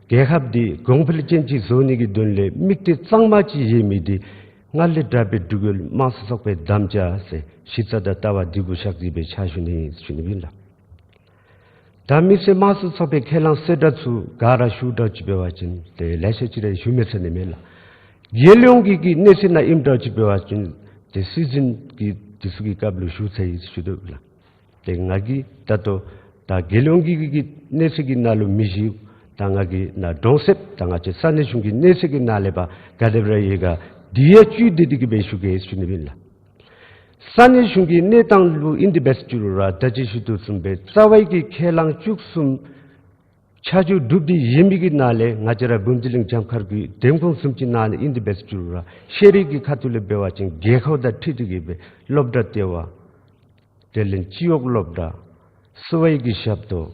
རྒྱལ་ཁབ་འདི་གོང་འཕེལ་ཅན་ཅིག་བཟོ་ནི་གི་དོན་ལས་དམིགས་གཏད་གཙང་མ་ཅིག་ཡོད་མི་འདི་སྔར་ལས་དྲག་པའི་འབྲུག་རྒྱལ་དམངས་གཙོ་ཚོགས་པའི་དམ་བཅའ་ཟེར་གཞི་རྩ་དང་ལྟ་བ་འདི་གུ་བཞག་སྟེ་སྦེ་ཕྱག་ཞུ་ནི་ཞུ་ནི་ཨིན་ལགས། ད་མི་སེར་དམངས་གཙོ་ཚོགས་པའི་ཁས་བླངས་གསལ་བསྒྲགས་ཚུ་ག་ར་ཞུ་འདྲཝ་ཅིག་འབད་བ་ཅིན་ཏེ་ལེ་ཤ་ཅིག་ར་ཞུ་མི་ཚར་ནི་མས་ལགས། རྒྱལ་ཡོངས་ཀྱི་གི་གནས་ཚད་ནང་ཨིནམ་འདྲཝ་ཅིག་འབད་བ་ཅིན་ཏེ་སྲིད་འཛིན་གྱི་དེ་ཚུ་གི་སྐབས་ལུ་ཞུ་ཚར་ཡི་ཞུ་དོ་ལགས། ཏེ་ང་གིས་ད་ལྟོ་ད་རྒྱལ་ཡོངས་ཀྱི་གི་གནས་ཚད་ཀྱི་ནང་ལུ་མི་ཞུ། ད་ང་གིས་ནཱ་གྲོང་གསེབ་ད་ང་བཅས་ས་གནས་གཞུང་གི་གནས་ཚད་ཀྱི་ནང་ལས་ཕར་ག་དེ་སྦེ་ར་ཡོད་ག་དེ་ཡང་བཅུད་དེ་དེ་གི་སྦེ་ཞུ་གེ་ཞུ་ནི་ཨིན་ལགས། ས་གནས་གཞུང་གི་གནས་སྟངས་ལུ་ཨིན་དེ་འབད་ཟེར་ཅི་རུང་ར་ད་ཅི་ཞུ་དོ་བཟུམ་སྦེ་རྩ་བའི་གི་ཁས་བླངས་བཅུ་གསུམ་ཆ་འཇོག་གྲུབ་སྟེ་ཡོད་མི་གི་ནང་ལས་ང་བཅས་ར་བུམ་སྡེ་གླིང་གྱངས་དཀར་གྱི་འདེམས་ཁོངས་བཟུམ་ཅིག་ནང་ཨིན་དེ་འབད་ཟེར་ཅི་རུང་ར་ཤེས་རིག་གི་ཁ་ཐུག་ལས་འབད་བ་ཅིན་རྒྱལ་ཁབ་དང་འཁྲིལ་ཏེ་གི་སྦེ་སློབ་གྲྭ་ལྟེ་བ་དེ་ལས་སྤྱི་འོག་སློབ་གྲྭ་བསུ་བའི་གི་ཞབས་ཏོག་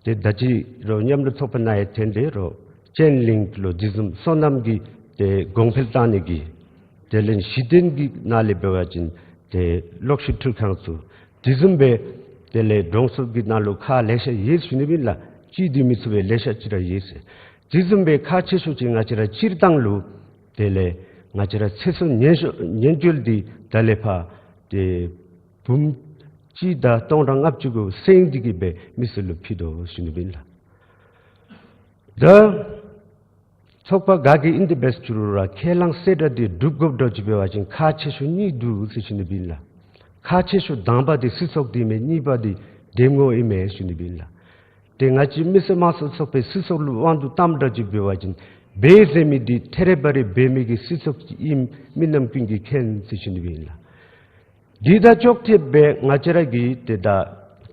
ཏེ་ད་ཅི་རོགས་མཉམ་རུབ་ཚོགས་པ་ནང་ཡང་ཐོན་ཏེ་རོགས་ཅེན་ལིང་ལོ་དེ་བཟུམ་སོ་ནམ་གྱི་ཏེ་གོང་འཕེལ་བཏང་ནི་གི་དེ་ལས་གཞི་རྟེན་གྱི་ནང་ལས་འབད་བ་ཅིན་ཏེ་གློག་ཤུགས་འཕྲུལ་ཁང་ཚུ་དེ་བཟུམ་སྦེ་དེ་ལས་གྲོང་གསེབ་ཀྱི་ནང་ལུ་ཁག་ལེ་ཤ་ཡོད་ཞུ་ནི་ཨིན་ལགས། ཅིག་དེ་མི་ཚུགས་པའི་ལེ་ཤ་ཅིག་ར་ཡོད་ཟེར། དེ་བཟུམ་སྦེ་ཁག་ཆེ་ཤོས་ཅིག་ང་བཅས་ར་སྤྱིར་བཏང་ལུ་དེ་ལས་ང་བཅས་ར་ཚེ་སྲོག་ཉེན་ཤོས་ཉེན་བཅོལ་འདི་ད་ལས་ཕར་ཏེ་འབུམ་གཅིག་དང་སྟོང་ཕྲག་ལྔ་བཅུ་གུ་སེང་སྟེ་གི་སྦེ་མི་སེར་ལུ་ཕུལ་དོ་ཞུ་ནི་ཨིན་ལགས། ད་ཚོགས་པ་ག་གི་ཨིན་དེ་འབད་ཟེར་ཅི་རུང་ར་ཁས་བླངས་གསལ་བསྒྲགས་འདི་སྒྲུབ་དགོཔ་འདྲཝ་ཅིག་འབད་བ་ཅིན་ཁག་ཆེ་ཤོས་གཉིས་འདུག་ཟེར་ཞུ་ནི་ཨིན་ལགས། ཁག་ཆེ་ཤོས་དང་པ་འདི་སྲིད་ཚོགས་འདི་མས། གཉིས་པ་འདི་འདེམས་ངོ་ཨིན་མས་ཞུ་ནི་ཨིན་ལགས། ཏེ་ང་བཅས་མི་སེར་དམངས་གཙོ་ཚོགས་པའི་སྲིད་ཚོགས་ལུ་དབང་དུ་བཏངམ་འདྲཝ་ཅིག་འབད་བ་ཅིན་འབད་ཟེར་མི་འདི་ཐེ་རེ་བ་རེ་འབད་མི་གི་སྲིད་ཚོགས་ཅིག་ཨིནམ་མི་རྣམས་ཀུན་གྱིས་མཁྱེན་ཟེར་ཞུ་ནི་ཨིན་ལགས། འདི་དང་ཅོག་འཐདཔ་སྦེ་ང་བཅས་ར་གིས་ཏེ་ད་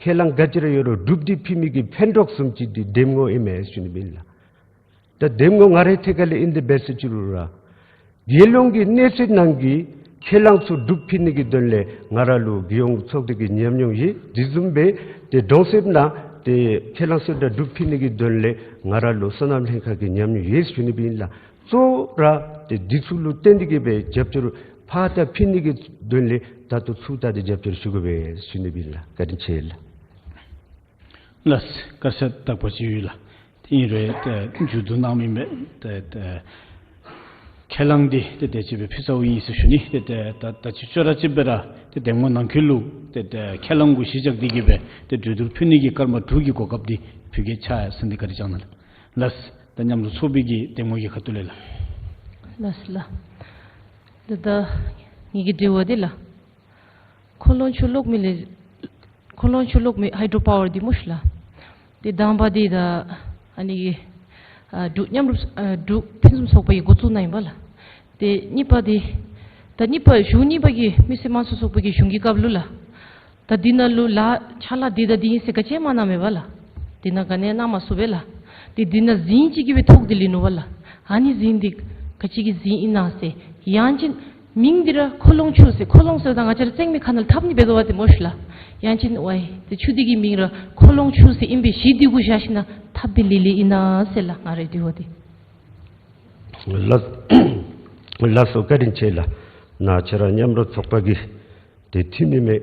ཁས་བླངས་ག་ཅི་ར་ཡོད་རུང་སྒྲུབ་སྟེ་ཕུལ་མི་གི་ཕན་གྲོགས་བཟུམ་ཅིག་འདི་འདེམས་ངོ་ཨིན་མས་ཞུ་ནི་ཨིན་ལགས། ད་འདེམས་ངོ་ང་རའི་ཐད་ཁ་ལས་ཨིན་དེ་འབད་ཟེར་ཅི་རུང་ར་རྒྱལ་ཡོངས་ཀྱི་གནས་ཚད་ནང་གི་ཁས་བླངས་ཚུ་སྒྲུབ་ཕུལ་ནི་གི་དོན་ལས་ང་ར་ལུ་རྒྱལ་ཡོངས་ཚོགས་སྡེ་གི་ཉམས་མྱོང་ཡོད། དེ་བཟུམ་སྦེ་ཏེ་གྲོང་གསེབ་ནང་ཏེ་ཁས་བླངས་གསལ་བསྒྲགས་སྒྲུབ་ཕུལ་ནི་གི་དོན་ལས་ང་ར་ལུ་སོ་ནམ་ལྷན་ཁག་གི་ཉམས་མྱོང་ཡོད་ཞུ་ནི་ཨིན་ལགས། གཙོ་བོ་ར་ཏེ་འདི་ཚུ་ལུ་བརྟེན་ཏེ་གི་སྦེ་རྒྱབ་སྐྱོར་ཕར་ད་ཕུལ་ནི་གི་དོན་ལས་ད་ལྟོ་ཚུར་ད་ཏེ་རྒྱབ་སྐྱོར་ཞུ་དགོ་པས་ཞུ་ནི་ཨིན་ལགས། བཀའ་དྲིན་ཆེ་ལགས། ལགས། བཀའ་ཤག་དག་པ་ཅིག་ཡོད་ལགས། ཏེ་ཨིན་རུང་ཏེ་མཇུག་བསྡུ་གནང་མི་མེད། ཏེ་ཏེ་ཁས་བླངས་འདི་ཏེ་དེ་ཅིག་སྦེ་ཕུལ་ཚརཝ་ཨིན་ཟེར་ཞུ་ནི། ཏེ་ཏེ་ད་ད་ཅི་ཅོག་ར་ཅིག་སྦེ་ར་ཏེ་འདེམས་ངོ་ནང་འཁོད་ལུ་ཏེ་ཏེ་ཁས་བླངས་གུ་གཞི་བཞག་སྟེ་གི་སྦེ་ཏེ་གྲོས་བསྡུར་ཕུལ་ནི་གི་སྐར་མ་དྲུག་གི་གོ་སྐབས་འདི་ཕུལ་གེ་ཆ་ཟེར་འདི་བཀའ་དྲིན་བསྐྱང་གནང་ལགས། ལགས། ད་མཉམ་རུབ་ཚོགས་པའི་གི་འདེམས་ངོ་གི་ཁ་ཐུག་ལས་ལགས། ལགས་ལགས། ད་ད་ངེ་གི་དྲི་བ་འདི་ལགས། ཁོ་ལོང་ཆུ་གློག་མེ་ལས་ཁོ་ལོང་ཆུ་གློག་མེ་ཧའི་ཌྲོ་པ་ཝར་འདི་སྨོ་ཤིག་ལགས། ཏེ་དང་པ་འདི་ད་ཨ་ནི་གི་ཨ་འབྲུག་མཉམ་རུབ་ཨ་འབྲུག་ཕུན་སུམ་ཚོགས་པ་གིས་འགོ་བཙུགས་གནང་ཡི་པ་ལགས། ཏེ་གཉིས་པ་འདི་ད་གཉིས་པ་གཞུང་གཉིས་པ་གི་མི་སེར་དམངས་གཙོ་ཚོགས་པ་གི་གཞུང་གི་སྐབས་ལུ་ལགས། ད་འདི་ནང་ལུ་ལཱ་ཕྱག་ལཱ་འདི་དང་འདི་ཨིན་ཟེར་ག་ཅི་མ་གནང་མེད་པ་ལགས། འདི་ནང་ག་ནི་གནང་མ་ཚུགས་པས་ལགས། ཏེ་འདི་ནང་རྫིང་ཅིག་གིས་སྦེ་ཐོགས་ཏེ་ལུས་ནུག་པ་ལགས། ཨ་ནི་རྫིང་འདི་ག་ཅི་གི་རྫིང་ཨིན་ན་ཟེར། ཡང་ཅིན་མིང་འདི་ར་ཁོ་ལོང་ཆུ་ཟེར། ཁོ་ལོང་ཟེརཝ་ད་ང་བཅས་ར་བརྩེགས་མའི་ཁ་ནང་ལུ་འཐབ་ནི་འབད་དོ་བ་ཏེ་སྨོ་ཤིག་ལགས། ཡང་ཅིན་ཝའི་ཏེ་ཆུ་འདི་གི་མིང་ར་ཁོ་ལོང་ཆུ་ཟེར་ཨིན་པའི་གཞི་འདི་གུ་བཞག་ཞིནམ་ལས་འཐབ་སྟེ་ལུས་ལུས་ཨིན་ན་ཟེར་ལགས། ང་རའི་དྲི་བ་འདི། ལགས། ལགས་སོ། བཀའ་དྲིན་ཆེ་ལགས། ནཱ་ཁྱེད་ར་མཉམ་རུབ་ཚོགས་པ་གི་ཏེ་འཐུས་མི་མས།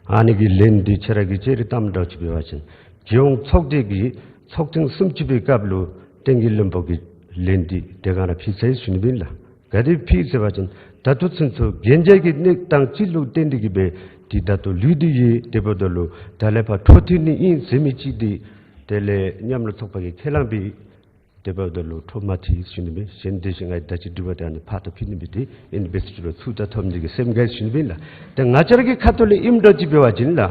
ཨ་ནི་གི་ལན་འདི་ཁྱེད་ར་གིས་ཅི་རིགས་བཏངམ་འདྲཝ་ཅིག་འབད་བ་ཅིན་རྒྱལ་ཡོངས་ཚོགས་སྡེ་གི་ཚོགས་ཐེངས་སུམ་ཅུ་པའི་སྐབས་ལུ་བསྟན་རྒྱས་བློན་པོ་གིས་ལན་འདི་དེ་སྒང་ར་ཕུལ་ཚར་ཡི་ཟེར་ཞུ་ནི་ཨིན་ལགས། ག་དེ་ཕུལ་ཟེར་བ་ཅིན་ད་ལྟོ་ཚུན་ཚོད་གན་རྒྱ་གི་གནས་སྟངས་ཅིག་ལུ་བརྟེན་ཏེ་གི་སྦེ་འདི་ད་ལྟོ་ལུས་ཏེ་ཡོད། དེ་འབདཝ་ད་ལུ་ད་ལས་ཕར་འཕྲོ་མཐུད་ནི་ཨིན་ཟེར་མི་ཅིག་འདི་དེ་ལས་མཉམ་རུབ་ཚོགས་པ་གིས་ཁས་བླངས་པའི་ དེ་འབདཝ་ད་ལུ་འཕྲོ་མ་མཐུད་ཟེར་ཞུ་ནི་མས། གཞན་དེ་བཞིན་ང་གིས་ད་ཅི་དྲི་བ་དེ་ཨ་ནི་ཕར་ད་ཕུལ་ནི་མས། དེ་ཨིན་པས་ཟེར་ཞུ་ལོ། ཚུར་ད་ཐོབ་ནི་གི་སེམས་དགའ་ཟེར་ཞུ་ནི་མས་ལགས། ཏེ་ང་བཅས་ར་གི་ཁ་ཐུག་ལས་ཨིནམ་འདྲཝ་ཅིག་འབད་བ་ཅིན་ལགས།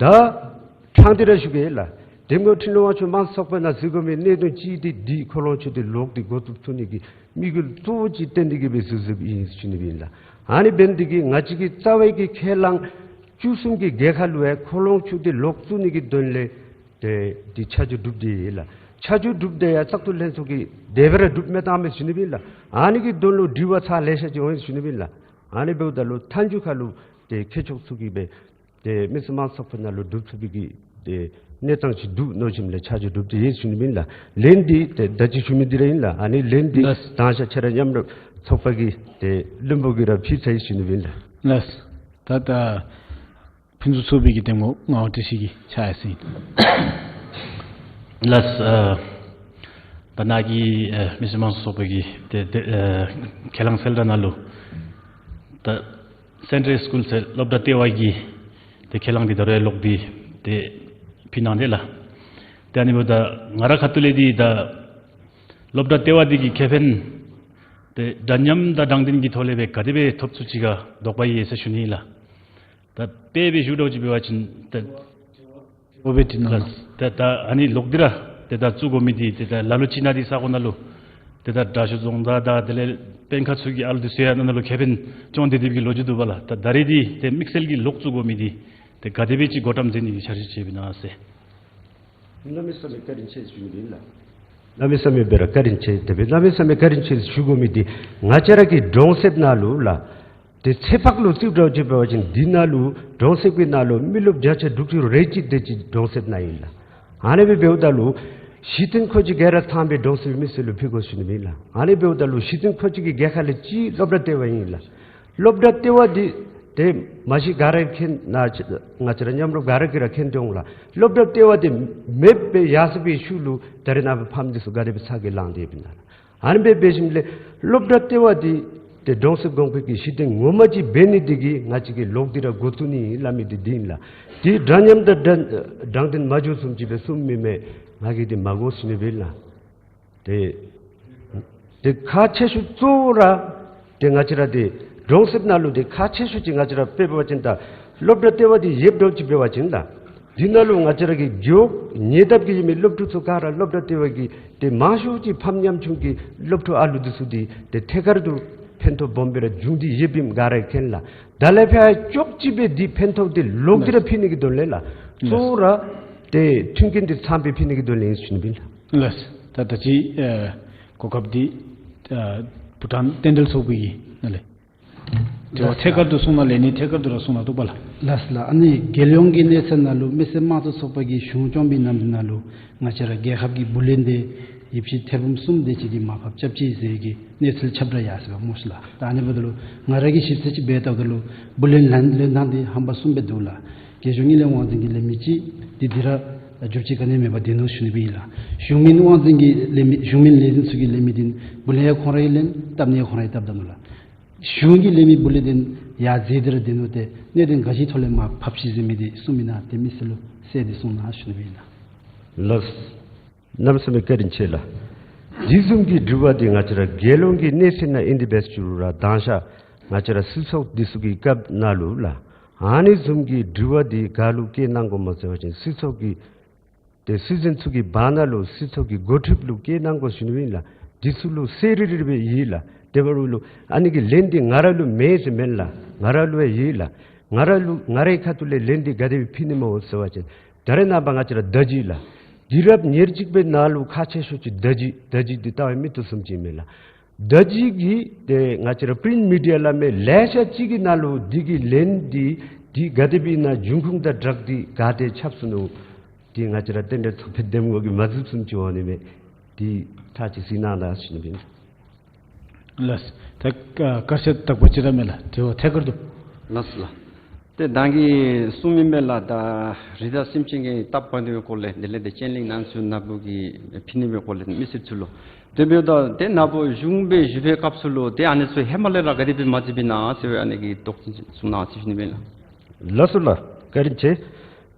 ད་ཕྲང་སྟེ་ར་ཞུ་གེ་ལགས། འདེམས་ངོ་འཕྲིན་ལས་དབང་ཕྱུག་དམངས་གཙོ་ཚོགས་པ་ནང་འཛུལ་དགོ་མི་གནད་དོན་ཅིག་འདི་འདི་ཁོ་ལོང་ཆུ་དེ་ལོག་སྟེ་འགོ་བཙུགས་ཚུགས་ནི་གི་དམིགས་ཡུལ་གཙོ་བོ་ཅིག་བཏོན་ཏེ་གིས་སྦེ་བཙུགས་བཙུགསཔ་ཨིན་ཟེར་ཞུ་ནི་མས་ལགས། ཨ་ནི་འབད་ནི་དེ་གིས་ང་བཅས་ཀྱི་རྩ་བའི་གི་ཁས་བླངས་བཅུ་གསུམ་གྱི་རྒེད་འོག་ལུ་ཡང་ཁོ་ལོང་ཆུ་དེ་ལོག་བཙུགས་ནི་གི་དོན་ལས་ཏེ་འདི་ཆ་འཇོག་གྲུབ་སྟེ་ཡོད་ལགས། ཆ་འཇོག་གྲུབ་སྟེ་ཡང་བཙག་འཐུ་ལྷན་ཚོགས་ཀྱིས་དེ་སྦེ་ར་གྲུབ་མི་བཏང་མས་ཟེར་ཞུ་ནི་མས་ལགས། ཨ་ནི་གི་དོན་ལུ་དྲི་བ་ཚར་ལེ་ཤ་ཅིག་འོང་ཟེར་ཞུ་ནི་མས་ལགས། ཨ་ནི་འབདཝ་ད་ལུ་མཐའ་མཇུག་ཁ་ལུ་ཏེ་མཁས་མཆོག་ཚུ་གིས་སྦེ་ཏེ་མི་སེར་དམངས་གཙོ་ཚོགས་པ་ནང་ལུ་གྲུབ་ཚུགས་པའི་གི་ཏེ་གནས་སྟངས་ཅིག་འདུག་མནོ་ཞིནམ་ལས་ཆ་འཇོག་གྲུབ་སྟེ་ཡོད་ཟེར་ཞུ་ནི་མས་ལགས། ལན་འདི་ཏེ་ད་ཅི་ཞུ་མི་འདི་ར་ཨིན་ལགས། ཨ་ནི་ལན་འདི་ལགས། མདང་ཞག་ཁྱེད་ར་མཉམ་རུབ་ཚོགས་པ་གི་ཏེ་བློན་པོ་གིས་ར་ཕུལ་ཚར་ཡི་ཟེར་ཞུ་ནི་མས་ལགས། ལགས། ད་ད་ཕུན་ཚོགས་ཚོགས་པའི་གི་འདེམས་ངོ་ངག་དབང་བཀྲ་ཤིས་ཀྱིས་ཕྱག་ཡར་སོང་ཡི། ལགས། ཨ་ད་ནཱ་གི་ཨ་མི་སེར་དམངས་གཙོ་ཚོགས་པ་གི་ཏེ་ཏེ་ཨ་ཁས་བླངས་གསལ་བསྒྲགས་ནང་ལུ་ད་སེན་ཊལ་སི་ཀུལ་ཟེར་སློབ་གྲྭ་ལྟེ་བ་གི་ཏེ་ཁས་བླངས་འདི་ད་རུང་ལོག་སྟེ་ཏེ་ཕུལ་གནང་སྟེ་ལགས། ཏེ་ཨ་ནི་འབདཝ་ད་ང་རའི་ཁ་ཐུག་ལས་འདི་ད་སློབ་གྲྭ་ལྟེ་བ་འདི་གི་ཁེ་ཕན་ཏེ་འདྲ་མཉམ་དང་དྲང་བདེན་གྱི་ཐོག་ལས་སྦེ་ག་དེ་སྦེ་ཐོབ་ཚུགས་ཅི་ག་དོགས་པ་ཡོད་ཟེར་ཞུ་ནི་ལགས། ད་དཔེ་སྦེ་ཞུ་འདྲཝ་ཅིག་འབད་བ་ཅིན་ད་འོ་སྦེ་དྲི་གནང་ལགས། ད་ད་ཨ་ནི་ལོག་སྟེ་ར་ཏེ་ད་བཙུགས་དགོ་མི་འདི་ཏེ་ད་ལ་ལུ་ཅིག་ནང་འདི་ས་གོ་ནང་ལུ་ཏེ་ད་དྲག་ཤོས་རྫོང་བདག་དང་དེ་ལས་དཔོན་ཁག་ཚུ་གི་ཨ་ལུ་འདི་ཚུ་ཡང་ནང་ན་ལུ་ཁེ་ཕན་བྱུང་སྟེ་སྡོད་པའི་གི་ལོ་རྒྱུས་འདུག་པ་ལགས། ད་ད་རེས་འདི་ཏེ་དམིགས་བསལ་གྱི་ལོག་བཙུགས་དགོ་མི་འདི་ཏེ་ག་དེ་སྦེ་ཅིག་འགོ་འདྲེན་མཛད་ནི་གི་འཆར་གཞི་ཅིག་ཡོདཔ་ཨིན་ན་ཟེར། གནམ་མེད་ས་མེད་བཀའ་དྲིན་ཆེ་ཟེར་ཞུ་ནི་ཨིན་ལགས། གནམ་མེད་ས་མེད་སྦེ་ར་བཀའ་དྲིན་ཆེ། དེ་སྦེ་གནམ་མེད་ས་མེད་བཀའ་དྲིན་ཆེ་ཟེར་ཞུ་དགོ་མི་འདི་ང་བཅས་ར་གི་གྲོང་གསེབ་ནང་ལུ་ལགས། ཏེ་ཚོད་དཔག་ལུ་བརྩིཝ་འདྲཝ་ཅིག་འབད་བ་ཅིན་འདི་ནང་ལུ་གྲོང་གསེབ་ཀྱི་ནང་ལུ་མི་རློབས་བརྒྱ་ཆ་དྲུག་ཅུ་རེ་གཅིག་དེ་ཅིག་གྲོང་གསེབ་ནང་ཨིན་ལགས། ཨ་ནི་སྦེ་འབདཝ་ད་ལུ་གཞི་རྟེན་ཁོ་ཅིག་ག་ར་ཚངམ་སྦེ་གྲོང་གསེབ་མི་སེར་ལུ་ཕུལ་དགོ་ཟེར་ཞུ་ནི་ཨིན་ལགས། ཨ་ནི་འབདཝ་ད་ལུ་གཞི་རྟེན་ཁོ་ཅིག་གི་རྒེད་འོག་ལས་གཅིག་སློབ་གྲྭ་ལྟེ་བ་ཨིན་ལགས། སློབ་གྲྭ་ལྟེ་བ་འདི་ཏེ་མ་གཞི་ག་ར་མཁྱེན་ནི་ང་བཅས་ར་མཉམ་རུབ་ག་ར་གིས་ར་མཁྱེན་ཏེ་འོང་ལགས། སློབ་གྲྭ་ལྟེ་བ་འདི་མེདཔ་སྦེ་ཡར་སོང་བའི་ཤུལ་ལུ་ད་རེས་ནངས་པ་ཕམ་འདི་ཚུ་ག་དེ་སྦེ་ཚ་གྱང་ལངས་ཏེ་ཡོདཔ་ཨིན་ན་ལགས། ཨ་ནི་སྦེ་འབད་ཞིནམ་ལས་སློབ་གྲྭ་ལྟེ་བ་འདི་ཏེ་གྲོང་གསེབ་གོང་འཕེལ་གྱི་གཞི་རྟེན་ངོ་མ་ཅིག་འབད་ནི་འདི་གིས་ང་བཅས་ཀྱིས་ལོག་སྟེ་ར་འགོ་བཙུགས་ནི་ཨིན་སླབ་མི་འདི་འདི་ཨིན་ལགས། ཏེ་འདྲ་མཉམ་དང་དྲང་དྲང་བདེན་མ་འགྱོ་བཟུམ་ཅིག་སྦེ་གསུངས་མི་མས། ང་གིས་འདི་མ་གོ་ཟེར་ཞུ་ནི་ཨིན་ལགས། ཏེ་ཏེ་ཁག་ཆེ་ཤོས་གཙོ་བོ་ར་ཏེ་ང་བཅས་ར་ཏེ་གྲོང་གསེབ་ནང་ལུ་ཏེ་ཁག་ཆེ་ཤོས་ཅིག་ང་བཅས་ར་དཔེ་འབད་བ་ཅིན་ད་སློབ་གྲྭ་ལྟེ་བ་འདི་ཡོདཔ་འདྲཝ་ཅིག་འབད་བ་ཅིན་ད་འདི་ནང་ལུ་ང་བཅས་ར་གི་རྒེད་འོག་ཉེ་འདབས་ཀྱི་ཡོད་མི་སློབ་ཕྲུག་ཚུ་ག་ར་སློབ་གྲྭ་ལྟེ་བ་གི་ཏེ་མང་ཤོས་ཅིག་ཕམ་ཉམ་ཆུང་གི་སློབ་ཕྲུག་ཨ་ལུ་འདི་ཚུ་འདི་ཏེ་ཐད་ཀར་དུ་ཕན་ཐོགས་སྦོམ་སྦེ་ར་འབྱུང་སྟེ་ཡོདཔ་ཨིནམ་ག་ར་མཁྱེན་ལགས། ད་ལས་ཕར་ཅོག་གཅིག་སྦེ་འདི་ཕན་ཐོགས་འདི་ལོག་སྟེ་ར་ཕུལ་ནི་གི་དོན་ལས་ལགས། གཙོ་བོ་ར་ཏེ་མཐུན་རྐྱེན་འདི་ཚངམ་སྦེ་ཕུལ་ནི་གི་དོན་ལས་ཨིན་ཟེར་ཞུ་ནི་ཨིན་ལགས། ལགས། ད་ད་ཅི་ཨེ་གོ་སྐབས་འདི་ཨེ་བུ་ཊཱན་རྟེན་འབྲེལ་ཚོགས་པའི་ནང་ལས་དྲི་བ་ཐད་ཀར་དུ་གསུང་གནང་ལས་ནི་ཐད་ཀར་དུ་ར་གསུང་གནང་བཏུབ་པ་ལགས། ལགས་ལགས། ཨ་ནི་རྒྱལ་ཡོངས་ཀྱི་གནས་ཚད་ནང་ལུ་མི་སེར་དམངས་གཙོ་ཚོགས་པ་གིས་གཞུང་སྐྱོང་བའི་ནམ་དུས་ནང་ལུ་ང་བཅས་ར་རྒྱལ་ཁབ་ཀྱི་བུ་ལོན་འདི་ཡོདཔ་ཅིག་ཐེར་འབུམ་གསུམ་དེ་ཅིག་གིས་མར་ཕབ་རྐྱབ་ཅི་ཟེར་གྱི་གནས་ཚུལ་ཁྱབ་བསྒྲགས་ཡར་སོང་ཡི་སྨོ་ལགས། ད་ཨ་ནི་འབདཝ་ད་ལུ་ང་ར་གིས་ཞིབ་འཚོལ་ཅིག་འབད་བལྟཝ་ད་ལུ་བུ་ལོན་ལེན་ལེན་ཐངས་འདི་རྣམ་པ་གསུམ་སྦེ་འདུག་ལགས། རྒྱལ་གཞུང་དངུལ་ལས་དབང་འཛིན་གྱི་ལས་མི་ཅིག་འདི་འདི་ར་རྒྱུ་ཅིག་ག་ནི་མེད་པར་སྡོད་ནུག་ཞུ་ནི་སྦེ་ཨིན་ལགས། གཞུང་མིན་དབང་འཛིན་གྱི་ལས་མི་གཞུང་མིན་ལས་འཛིན་ཚུ་གི་ལས་མི་འདི་བུ་ལོན་ཡང་ཁོང་ར་གིས་ལེན་བཏབ་ནི་ཡང་ཁོང་ར་གིས་བཏབ་ད་ནུག་ལགས། གཞུང་གི་ལས་མི་བུ་ལོན་འདི་ཡར་འཛེགས་ཏེ་ར་སྡོད་ནུག། ཏེ་གནད་དོན་ག་ཅིའི་ཐོག་ལས་མར་ཕབ་ཅི་ཟེར་མི་འདི་གསུངས་མི་ན་ཏེ་མི་སེར་ལུ་གསལ་ཏེ་གསུང་གནང་ཞུ་ནི་སྦེ་ཨིན་ལགས། ལགས། གནམ་མེད་ས་མེད་བཀའ་དྲིན་ཆེ་ལགས། འདི་བཟུམ་གྱི་དྲི་བ་འདི་ང་བཅས་ར་རྒྱལ་ཡོངས་ཀྱི་གནས་ཚད་ནང་ཨིན་ཏེ་འབད་ཞུ་རུང་ར་མདང་ཞག་ང་བཅས་ར་སྲིད་ཚོགས་འདི་ཚུ་གི་སྐབས་ནང་ལུ་ལགས། ཨ་ནི་བཟུམ་གྱི་དྲི་བ་འདི་ག་ལུ་བཀོད་གནང་དགོ་མོ་ཟེར་བ་ཅིན་སྲིད་ཚོགས་ཀྱི་ཏེ་སྲིད་འཛིན་ཚུ་གི་བར་ན་ལུ་སྲིད་ཚོགས་ཀྱི་འགོ་ཁྲིདཔ་ལུ་བཀོད་གནང་དགོ་ཞུ་ནི་ཨིན་ལགས། འདི་ཚུ་ལུ་གསལ་རི་རི་སྦེ་ཡོད་ལགས། དེ་འབདཝ་ལུ་ཨ་ནི་གི་ལན་འདི་ང་ར་ལུ་མེད་ཟེར་མེན་ལགས། ང་ར་ལུ་ཡང་ཡོད་ལགས། ང་ར་ལུ་ང་རའི་ཁ་ཐུག་ལས་ལན་འདི་ག་དེ་སྦེ་ཕུལ་ནི་སྨོ་ཟེར་བ་ཅིན་ད་རེས་ནངས་པ་ང་བཅས་ར་བརྡ་བརྒྱུད་ལགས། དུས་རབས་ཉེར་གཅིག་པའི་ནང་ལུ་ཁག་ཆེ་ཤོས་ཅིག་བརྡ་བརྒྱུད། བརྡ་བརྒྱུད་འདི་ལྟ་བའི་མིག་ཏོ་བཟུམ་ཅིག་མས་ལགས། བརྡ་བརྒྱུད་ཀྱི་ཏེ་ང་བཅས་ར་པི་རིནཊ་མི་ཌི་ཡ་སླབ་མི་ལེ་ཤ་ཅིག་གི་ནང་ལུ་འདི་གི་ལན་འདི་འདི་ག་དེ་སྦེ་ཨིན་ན་འབྱུང་ཁུངས་དང་སྦྲགས་ཏེ་ག་ཏེ་ཁྱབ་སོང་ནུག། འདི་ང་བཅས་ར་རྟེན་འབྲེལ་ཚོགས་པའི་འདེམས་ངོ་གིས་མ་བཙུགས་བཙུགསཔ་ཅིག་འོང་ནི་མས། འདི་ཐག་ཅིག་གཟིགས་གནང་ད་ཟེར་ཞུ་ནི་ཨིན། ལགས། ད་བཀའ་དྲིན་ཆེ། དྲི་བ་ཐད་ཀར་དུ། ལགས་ལགས། ཏེ་ད་གིན་གསུངས་མི་མས་ལགས། ད་རི་དྭགས་སེམས་ཅན་གྱི་སྟབས་བདེ་བའི་སྐོར་ལས་དེ་ལས་ཏེ་སྤྱན་ལེགས་ནང་ཚུ་ནཱ་བུ་གིས་ཕུལ་ནི་མས་སྐོར་ལས་མི་སེར་ཚུ་ལུ། དེ་འབདཝ་ད་ཏེ་ནཱ་བུ་གཞུང་སྦེ་བཞུགས་པའི་སྐབས་སུ་ལུ་ཏེ་ཨ་ནི་ཚུ་ཧེ་མ་ལས་ར་ག་དེ་སྦེ་མ་བརྩིས་པས་ན་ཟེར་བའི་ཨ་ནི་གི་དོགས་ཅིག་གསུང་གནང་ཟེར་ཞུ་ནི་མས་ལགས། ལགས་སོ་ལགས། བཀའ་དྲིན་ཆེ།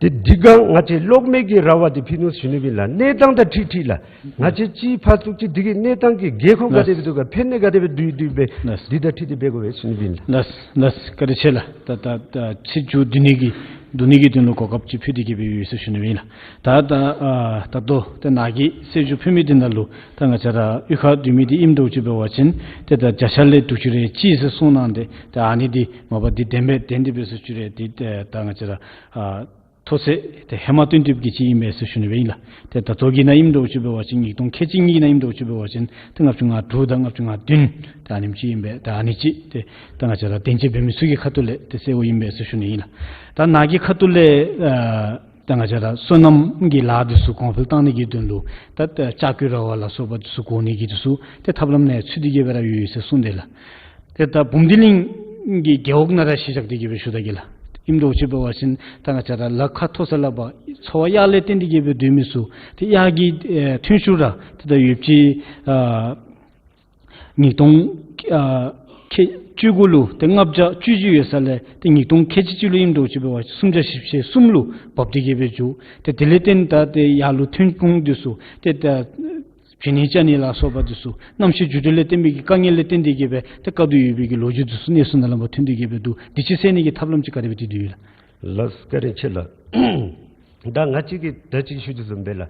ཏེ་འདི་གང་ང་བཅས་གློག་མེ་གི་ར་བ་འདི་ཕུལ་ནུག་ཞུ་ནི་ཨིན་ལགས། གནས་སྟངས་དང་འཁྲིལ་འཁྲིལ་ལགས། ང་བཅས་སྤྱི་ཕར་ཚུར་ཅིག་འདི་གི་གནས་སྟངས་ཀྱི་དགོས་མཁོ་ག་དེ་སྦེ་འདུག་ག་ཕན་གནས་ག་དེ་སྦེ་འདུག་འདུག་སྦེ་འདི་དང་འཁྲིལ་ཏེ་འབད་དགོ་པས་ཞུ་ནི་ཨིན་ལགས། ལགས་ལགས། བཀའ་དྲིན་ཆེ་ལགས། ད་ད་ད་ཚིག་མཇུག་བསྡུ་ནི་གི་བསྡུ་ནི་གི་དོན་ལུ་གོ་སྐབས་ཅིག་ཕུལ་ཏེ་གི་སྦེ་ཡོད་ཟེར་ཞུ་ནི་ཨིན་ལགས། ད་ད་ཨ་ད་ལྟོ་ཏེ་ནཱ་གིས་གསལ་ཞུ་ཕུལ་མི་འདི་ནང་ལུ་ད་ང་བཅས་ར་གཡུས་ཁར་སྡོད་མི་འདི་ཨིནམ་འདྲཝ་ཅིག་འབད་བ་ཅིན་ཏེ་ད་བརྒྱ་ཆ་ལས་དྲུག་ཅུ་རེ་གཅིག་ཟེར་གསུངས་གནང་སྟེ་ད་ཨ་ནི་འདི་མ་པ་འདི་བདེན་པས་བདེན་ཏེ་འབད་ཟེར་ཞུ་རུང་འདི་ད་ང་བཅས་ར་ཨ་མཐོ་ཚད་ཏེ་ཧེ་མ་སྟོན་ཏེ་གི་ཅིག་ཨིན་པས་ཟེར་ཞུ་ནི་སྦེ་ཨིན་ལགས། ཏེ་ད་ལྟོ་གི་ནང་ཨིནམ་འདྲཝ་ཅིག་འབད་བ་ཅིན་ཉིས་སྟོང་ཁལ་གཅིག་གཉིས་ནང་ཨིནམ་འདྲཝ་ཅིག་འབད་བ་ཅིན་ཏེ་ལྔ་བཅུ་ང་དྲུག་དང་ལྔ་བཅུ་ང་བདུན་ད་ཨ་ནེམ་ཅིག་ཨིན་པས། ད་ཨ་ནི་ཅིག་ཏེ་ད་ང་བཅས་ར་དོན་གཅོད་འབད་མི་ཚུ་གི་ཁ་ཐུག་ལས་ཏེ་གསལ་བོ་ཨིན་པས་ཟེར་ཞུ་ནི་ཨིན་ལགས། ད་ནཱ་གི་ཁ་ཐུག་ལས་ཨ་ད་ང་བཅས་ར་སོ་ནམ་གྱི་ལཱ་འདི་ཚུ་གོང་འཕེལ་བཏང་ནི་གི་དོན་ལུ་ད་ད་ལྕགས་ཀྱི་ར་བ་ལ་སོགས་པ་འདི་ཚུ་བསྐོར་ནི་གི་འདི་ཚུ་ཏེ་ཐབས་ལམ་ནང་ཚུད་དེ་གི་སྦེ་ར་ཡོད་ཡོད་ཟེར་གསུངས་ཏེ་ལགས། ཏེ་ད་བུམ་སྡེ་གླིང་གི་རྒེད་འོག་ནང་ར་གཞི་བཞག་སྟེ་གི་སྦེ་ཞུ་ད་གེ་ལགས། ཨིནམ་འདྲཝ་ཅིག་འབད་བ་ཅིན་ད་ང་བཅས་ར་ལ་ཁ་མཐོ་ས་ལ་བ་འཚོ་བ་གཡག་ལས་བརྟེན་ཏེ་གི་སྦེ་སྡོད་མི་ཚུ་ཏེ་གཡག་གི་ཨེ་ཐོན་ཤུགས་ར་ཏེ་ད་ཡོདཔ་ཅིག་ཨ་ཉིས་སྟོང་ཨ་ཁལ་བཅུ་དགུ་ལུ་ཏེ་ལྔ་བརྒྱ་བཅུ་བཞི་ཡོད་ས་ལས་ཏེ་ཉིས་སྟོང་ཁལ་གཅིག་གཅིག་ལུ་ཨིནམ་འདྲཝ་ཅིག་འབད་བ་ཅིན་སུམ་བརྒྱ་བཞི་བཅུ་ཞེ་གསུམ་ལུ་བབས་ཏེ་གི་སྦེ་འགྱོ། ཏེ་དེ་ལས་བརྟེན་ད་ཏེ་ཡར་ལུ་ཐོན་ཁུངས་འདི་ཚུ་ཏེ་ད་བྱིན་ནི་བཅའ་ནི་ལ་སོགས་པ་འདི་ཚུ་གནམ་གཤིས་འགྱུར་འགྲོས་ལས་བརྟེན་པའི་གི་དཀའ་ངལ་ལས་བརྟེན་ཏེ་གི་སྦེ་ཏེ་བཀག་སྡོད་ཡོད་པའི་གི་ལོ་རྒྱུས་འདི་ཚུ་གནས་ཚུལ་ནང་ལས་མར་ཐོན་ཏེ་གི་སྦེ་འདུག། འདི་ཅིག་སེལ་ནི་གི་ཐབས་ལམ་ཅིག་ག་དེ་སྦེ་འདི་འདུག་ཡོད་ལགས། ལགས་བཀའ་དྲིན་ཆེ་ལགས། ད་ང་བཅས་ཀྱིས་ད་ཅི་ཞུ་དོ་བཟུམ་སྦེ་ལགས།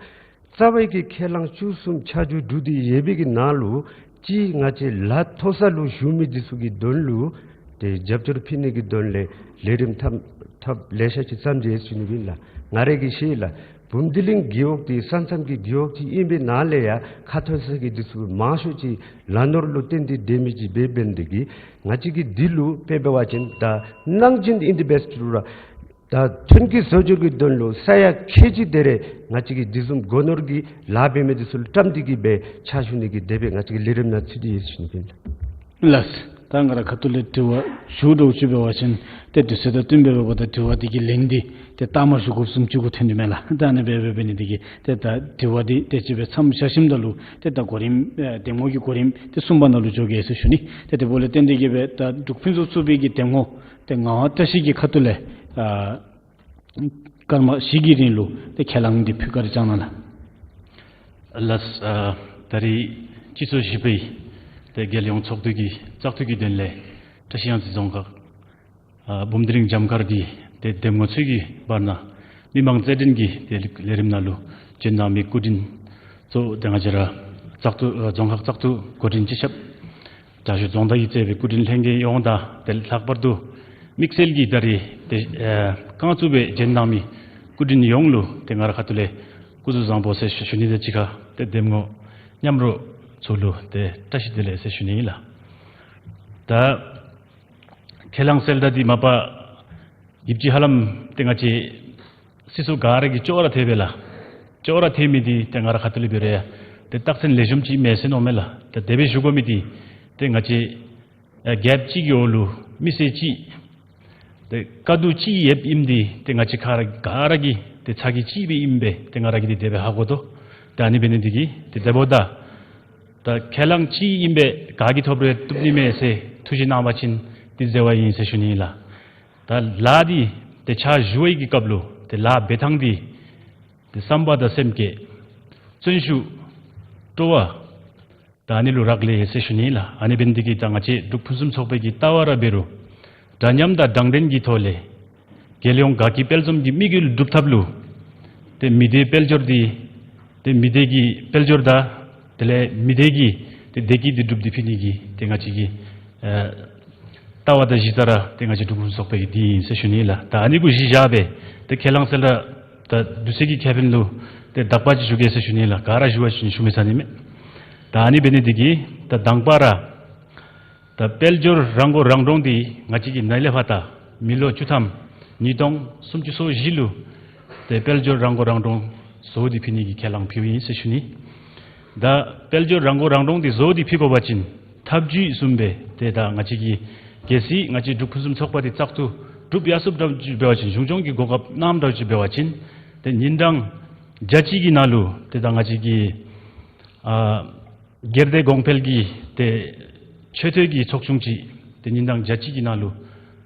རྩ་བའི་གི་ཁས་བླངས་བཅུ་གསུམ་ཆ་འཇོག་གྲུབ་སྟེ་ཡོད་པའི་གི་ནང་ལུ་ཅིག་ང་བཅས་ལ་མཐོ་ས་ལུ་བཞུགས་མི་འདི་ཚུ་གི་དོན་ལུ་ཏེ་རྒྱབ་སྐྱོར་ཕུལ་ནི་གི་དོན་ལས་ལས་རིམ་ཐབས་ཐབས་ལེ་ཤ་ཅིག་བརྩམས་ཏེ་ཡོད་ཟེར་ཞུ་ནི་ཨིན་ལགས། ང་རའི་གི་ཤེས་ལགས། བུམ་སྡེ་གླིང་རྒེད་འོག་འདི་ས་མཚམས་ཀྱི་རྒེད་འོག་ཅིག་ཨིན་པའི་ནང་ལས་ཡང་ཁ་མཐོ་ས་གི་འདི་ཚུ་མང་ཤོས་ཅིག་ལ་ནོར་ལུ་བརྟེན་ཏེ་སྡོད་མི་ཅིག་འབད་འབད་ནི་འདི་གིས་ང་བཅས་ཀྱིས་འདི་ལུ་དཔེ་འབད་བ་ཅིན་ད་གནང་སྦྱིན་ཨིན་ཏེ་འབད་ཟེར་རུང་ར་ད་ཐོན་སྐྱེད་བཟོ་བཅོས་ཀྱི་དོན་ལུ་ས་ཡ་ཁལ་གཅིག་དེ་རེ་ང་བཅས་ཀྱིས་འདི་བཟུམ་སྒོ་ནོར་གྱི་ལཱ་འབད་མི་འདི་ཚུ་ལུ་བཀྲམ་སྟེ་གི་སྦེ་ཕྱག་ཞུ་ནི་གི་དེ་སྦེ་ང་བཅས་ཀྱི་ལས་རིམ་ནང་ཚུད་དེ་ཡོད་ཟེར་ཞུ་ནི་ཨིན་ལགས། ལགས། ད་ང་ར་ཁ་ཐུག་ལས་དྲི་བ་ཞུ་འདྲཝ་ཅིག་འབད་བ་ཅིན་ཏེ་དུས་ཚོད་དང་བསྟུན་པའི་འབདཝ་ད་དྲི་བ་འདི་གི་ལན་འདི་ཏེ་ལྟག་མ་ཞུ་དགོཔ་བཟུམ་ཅིག་གུ་ཐོན་དོ་མས་ལགས། ད་ཨ་ནི་སྦེ་འབད་འབད་ནི་འདི་གིས་ཏེ་ད་དྲི་བ་འདི་ཏེ་ཅིག་སྦེ་མཚམས་བཞག་ཞིནམ་ད་ལུ་ཏེ་ད་གོ་རིམ་ཨེ་གདམ་ངོ་གི་གོ་རིམ་ཏེ་གསུམ་པ་ནང་ལུ་འགྱོ་གེ་ཟེར་ཞུ་ནི། ཏེ་དེ་འབདཝ་ལས་བརྟེན་ཏེ་གི་སྦེ་ད་འབྲུག་ཕུན་སུམ་ཚོགས་པའི་གི་གདམ་ངོ་ཏེ་ངག་དབང་བཀྲ་ཤིས་ཀྱི་ཁ་ཐུག་ལས་ཨ་སྐར་མ་བཞི་གི་རིང་ལུ་ཏེ་ཁས་བླངས་འདི་ཕུལ་བཀའ་དྲིན་བསྐྱང་གནང་ལགས། ལགས། ཨ་ད་རིས་སྤྱི་ཚོགས་བཞི་པའི་ཏེ་རྒྱལ་ཡོངས་ཚོགས་འདུ་གི་བཙག་འཐུ་གི་དོན་ལས་བཀྲ་ཤིས་གཡང་རྩེ་རྫོང་ཁག་ཨ་བུམ་སྡེ་གླིང་འཇམ་དཀར་འདི་ཏེ་གདམ་ངོ་ཚུ་གི་བར་ན་མི་མང་རྩོད་འགྲན་གྱི་ཏེ་ལས་རིམ་ནང་ལུ་བྱོན་གནང་མི་སྐུ་མགྲོན་གཙོ་བོ་ཏེ་ང་བཅས་ར་བཙག་འཐུ་ཨ་རྫོང་ཁག་བཙག་འཐུ་འགོ་འདྲེན་སྤྱི་ཁྱབ་དྲག་ཤོས་རྫོང་བདག་གིས་གཙོས་པའི་སྐུ་མགྲོན་ལྷན་རྒྱས་ཡོངས་དང་ཏེ་ལྷག་པར་དུ་དམིགས་བསལ་གྱིས་ད་རིས་ཏེ་ཨ་རྐང་བཙུགས་སྦེ་བྱོན་གནང་མི་སྐུ་མགྲོན་ཡོངས་ལུ་ཏེ་ང་ར་ཁ་ཐུག་ལས་སྐུ་གཟུགས་བཟང་པོ་ཟེར་ཞུ་ཞུ་ནི་དང་གཅིག་ཁར་ཏེ་གདམ་ངོ་མཉམ་རོགས་ཚུ་ལུ་ཏེ་བཀྲ་ཤིས་བདེ་ལེགས་ཟེར་ཞུ་ནི་ཨིན་ལགས། ད་ཁས་བླངས་གསལ་བརྡ་འདི་མ་པ་ཡོདཔ་ཅིག་ཧ་ལམ་ཏེ་ང་བཅས་སྲིད་ཚོགས་ག་ར་གིས་ཅོག་ར་འཐད་པས་ལགས། ཅོག་ར་འཐད་མི་འདི་ཏེ་ང་ར་ཁ་ཐུག་ལས་འབད་རུང་ཡང་ཏེ་རྟགས་མཚན་ལེགས་ཤོམ་ཅིག་མས་ཟེར་མནོཝ་མས་ལགས། ཏེ་དེ་སྦེ་ཞུ་དགོ་མི་འདི་ཏེ་ང་བཅས་ཨ་རྒྱལཔོ་གཅིག་གི་འོག་ལུ་མི་སེར་གཅིག་ཏེ་དཀའ་སྡུག་གཅིག་ཡོདཔ་ཨིནམ་འདི་ཏེ་ང་བཅས་ག་ར་ག་ར་གི་ཏེ་ཚ་གྱང་གཅིག་སྦེ་ཨིནམ་སྦེ་ཏེ་ང་ར་གིས་འདི་དེ་སྦེ་ཧ་གོ་དོ། ཏེ་ཨ་ནི་འབད་ནི་འདི་གིས་ཏེ་དེ་འབདཝ་ད་ད་ཁས་བླངས་གཅིག་ཨིན་པས་ག་གིས་ཐོབ་རུང་བཏུབ་ནི་མས་ཟེར་ཐུགས་བཞེད་གནང་བ་ཅིན་འདི་མཛད་པ་ཨིན་ཟེར་ཞུ་ནི་ཨིན་ལགས། ད་ལཱ་འདི་ཏེ་ཕྱག་ཞུ་བའི་གི་སྐབས་ལུ་ཏེ་ལཱ་འབད་ཐངས་འདི་ཏེ་བསམ་པ་དང་སེམས་བསྐྱེད་བརྩོན་ཤུགས་སྤྲོ་བ་ད་ཨ་ནི་ལུ་རག་ལས་ཟེར་ཞུ་ནི་ཨིན་ལགས། ཨ་ནི་འབད་ནི་འདི་གིས་ད་ང་བཅས་འབྲུག་ཕུན་སུམ་ཚོགས་པའི་གི་ལྟ་བ་ར་འབད་རུང་འདྲ་མཉམ་དང་དྲང་བདེན་གྱི་ཐོག་ལས་རྒྱལ་ཡོངས་དགའ་སྐྱིད་དཔལ་འཛོམས་ཀྱི་དམིགས་ཡུལ་སྒྲུབ་ཐབས་ལུ་ཏེ་མི་སྡེའི་དཔལ་འབྱོར་འདི་ཏེ་མི་སྡེ་གི་དཔལ་འབྱོར་དང་དེ་ལས་མི་སྡེ་གི་ཏེ་བདེ་སྐྱིད་འདི་སྒྲུབ་སྟེ་ཕུལ་ནི་གི་ཏེ་ང་བཅས་ཀྱི་ཨ་ལྟ་བ་དང་གཞི་རྩ་ར་ཏེ་ང་བཅས་འབྲུག་ཕུན་སུམ་ཚོགས་པའི་གི་འདི་ཨིན་ཟེར་ཞུ་ནི་ཨིན་ལགས། ད་ཨ་ནི་གུ་གཞི་བཞག་སྦེ་ཏེ་ཁས་བླངས་གསལ་བརྡ་ད་དུས་ཚོད་ཀྱི་ཁེ་ཕན་ལུ་ཏེ་དག་པ་ཅིག་ཞུ་གེ་ཟེར་ཞུ་ནི་ཨིན་ལགས། ག་ར་ཞུ་བ་ཅིན་ཞུ་མི་ཚར་ནི་མས། ད་ཨ་ནི་འབད་ནི་འདི་གིས་ད་དང་པ་ར་ད་དཔལ་འབྱོར་རང་མགོ་རང་འདྲོངས་འདི་ང་བཅས་ཀྱིས་ནཱ་ལས་ཕར་ད་མི་ལོ་བཅུ་ཐམ་ཉིས་སྟོང་སུམ་ཅུ་སོ་བཞི་ལུ་ཏེ་དཔལ་འབྱོར་རང་མགོ་རང་འདྲོངས་བཟོ་སྟེ་ཕུལ་ནི་གི་ཁས་བླངས་ཕུལཝ་ཨིན་ཟེར་ཞུ་ནི། ད་དཔལ་འབྱོར་རང་མགོ་རང་འདྲོངས་འདི་བཟོ་སྟེ་ཕུལ་དགོ་པ་ཅིན་ཐབས་ཇུས་བཟུམ་སྦེ་ཏེ་ད་ང་བཅས་ཀྱིས་གལ་སྲིད་ང་བཅས་འབྲུག་ཕུན་སུམ་ཚོགས་པ་འདི་བཙག་འཐུ་གྲུབ་ཡར་སོངམ་འདྲཝ་ཅིག་འབད་བ་ཅིན་གཞུང་སྐྱོང་གི་གོ་སྐབས་གནངམ་འདྲཝ་ཅིག་འབད་བ་ཅིན་ཏེ་ཉིན་གྲངས་བརྒྱ་གཅིག་གི་ནང་ལུ་ཏེ་ད་ང་བཅས་ཀྱིས་ཨ་སྒེར་སྡེ་གོང་འཕེལ་གྱི་ཏེ་མཆོད་རྟེན་གྱི་ཚོགས་ཆུང་ཅིག་ཏེ་ཉིན་གྲངས་བརྒྱ་གཅིག་གི་ནང་ལུ་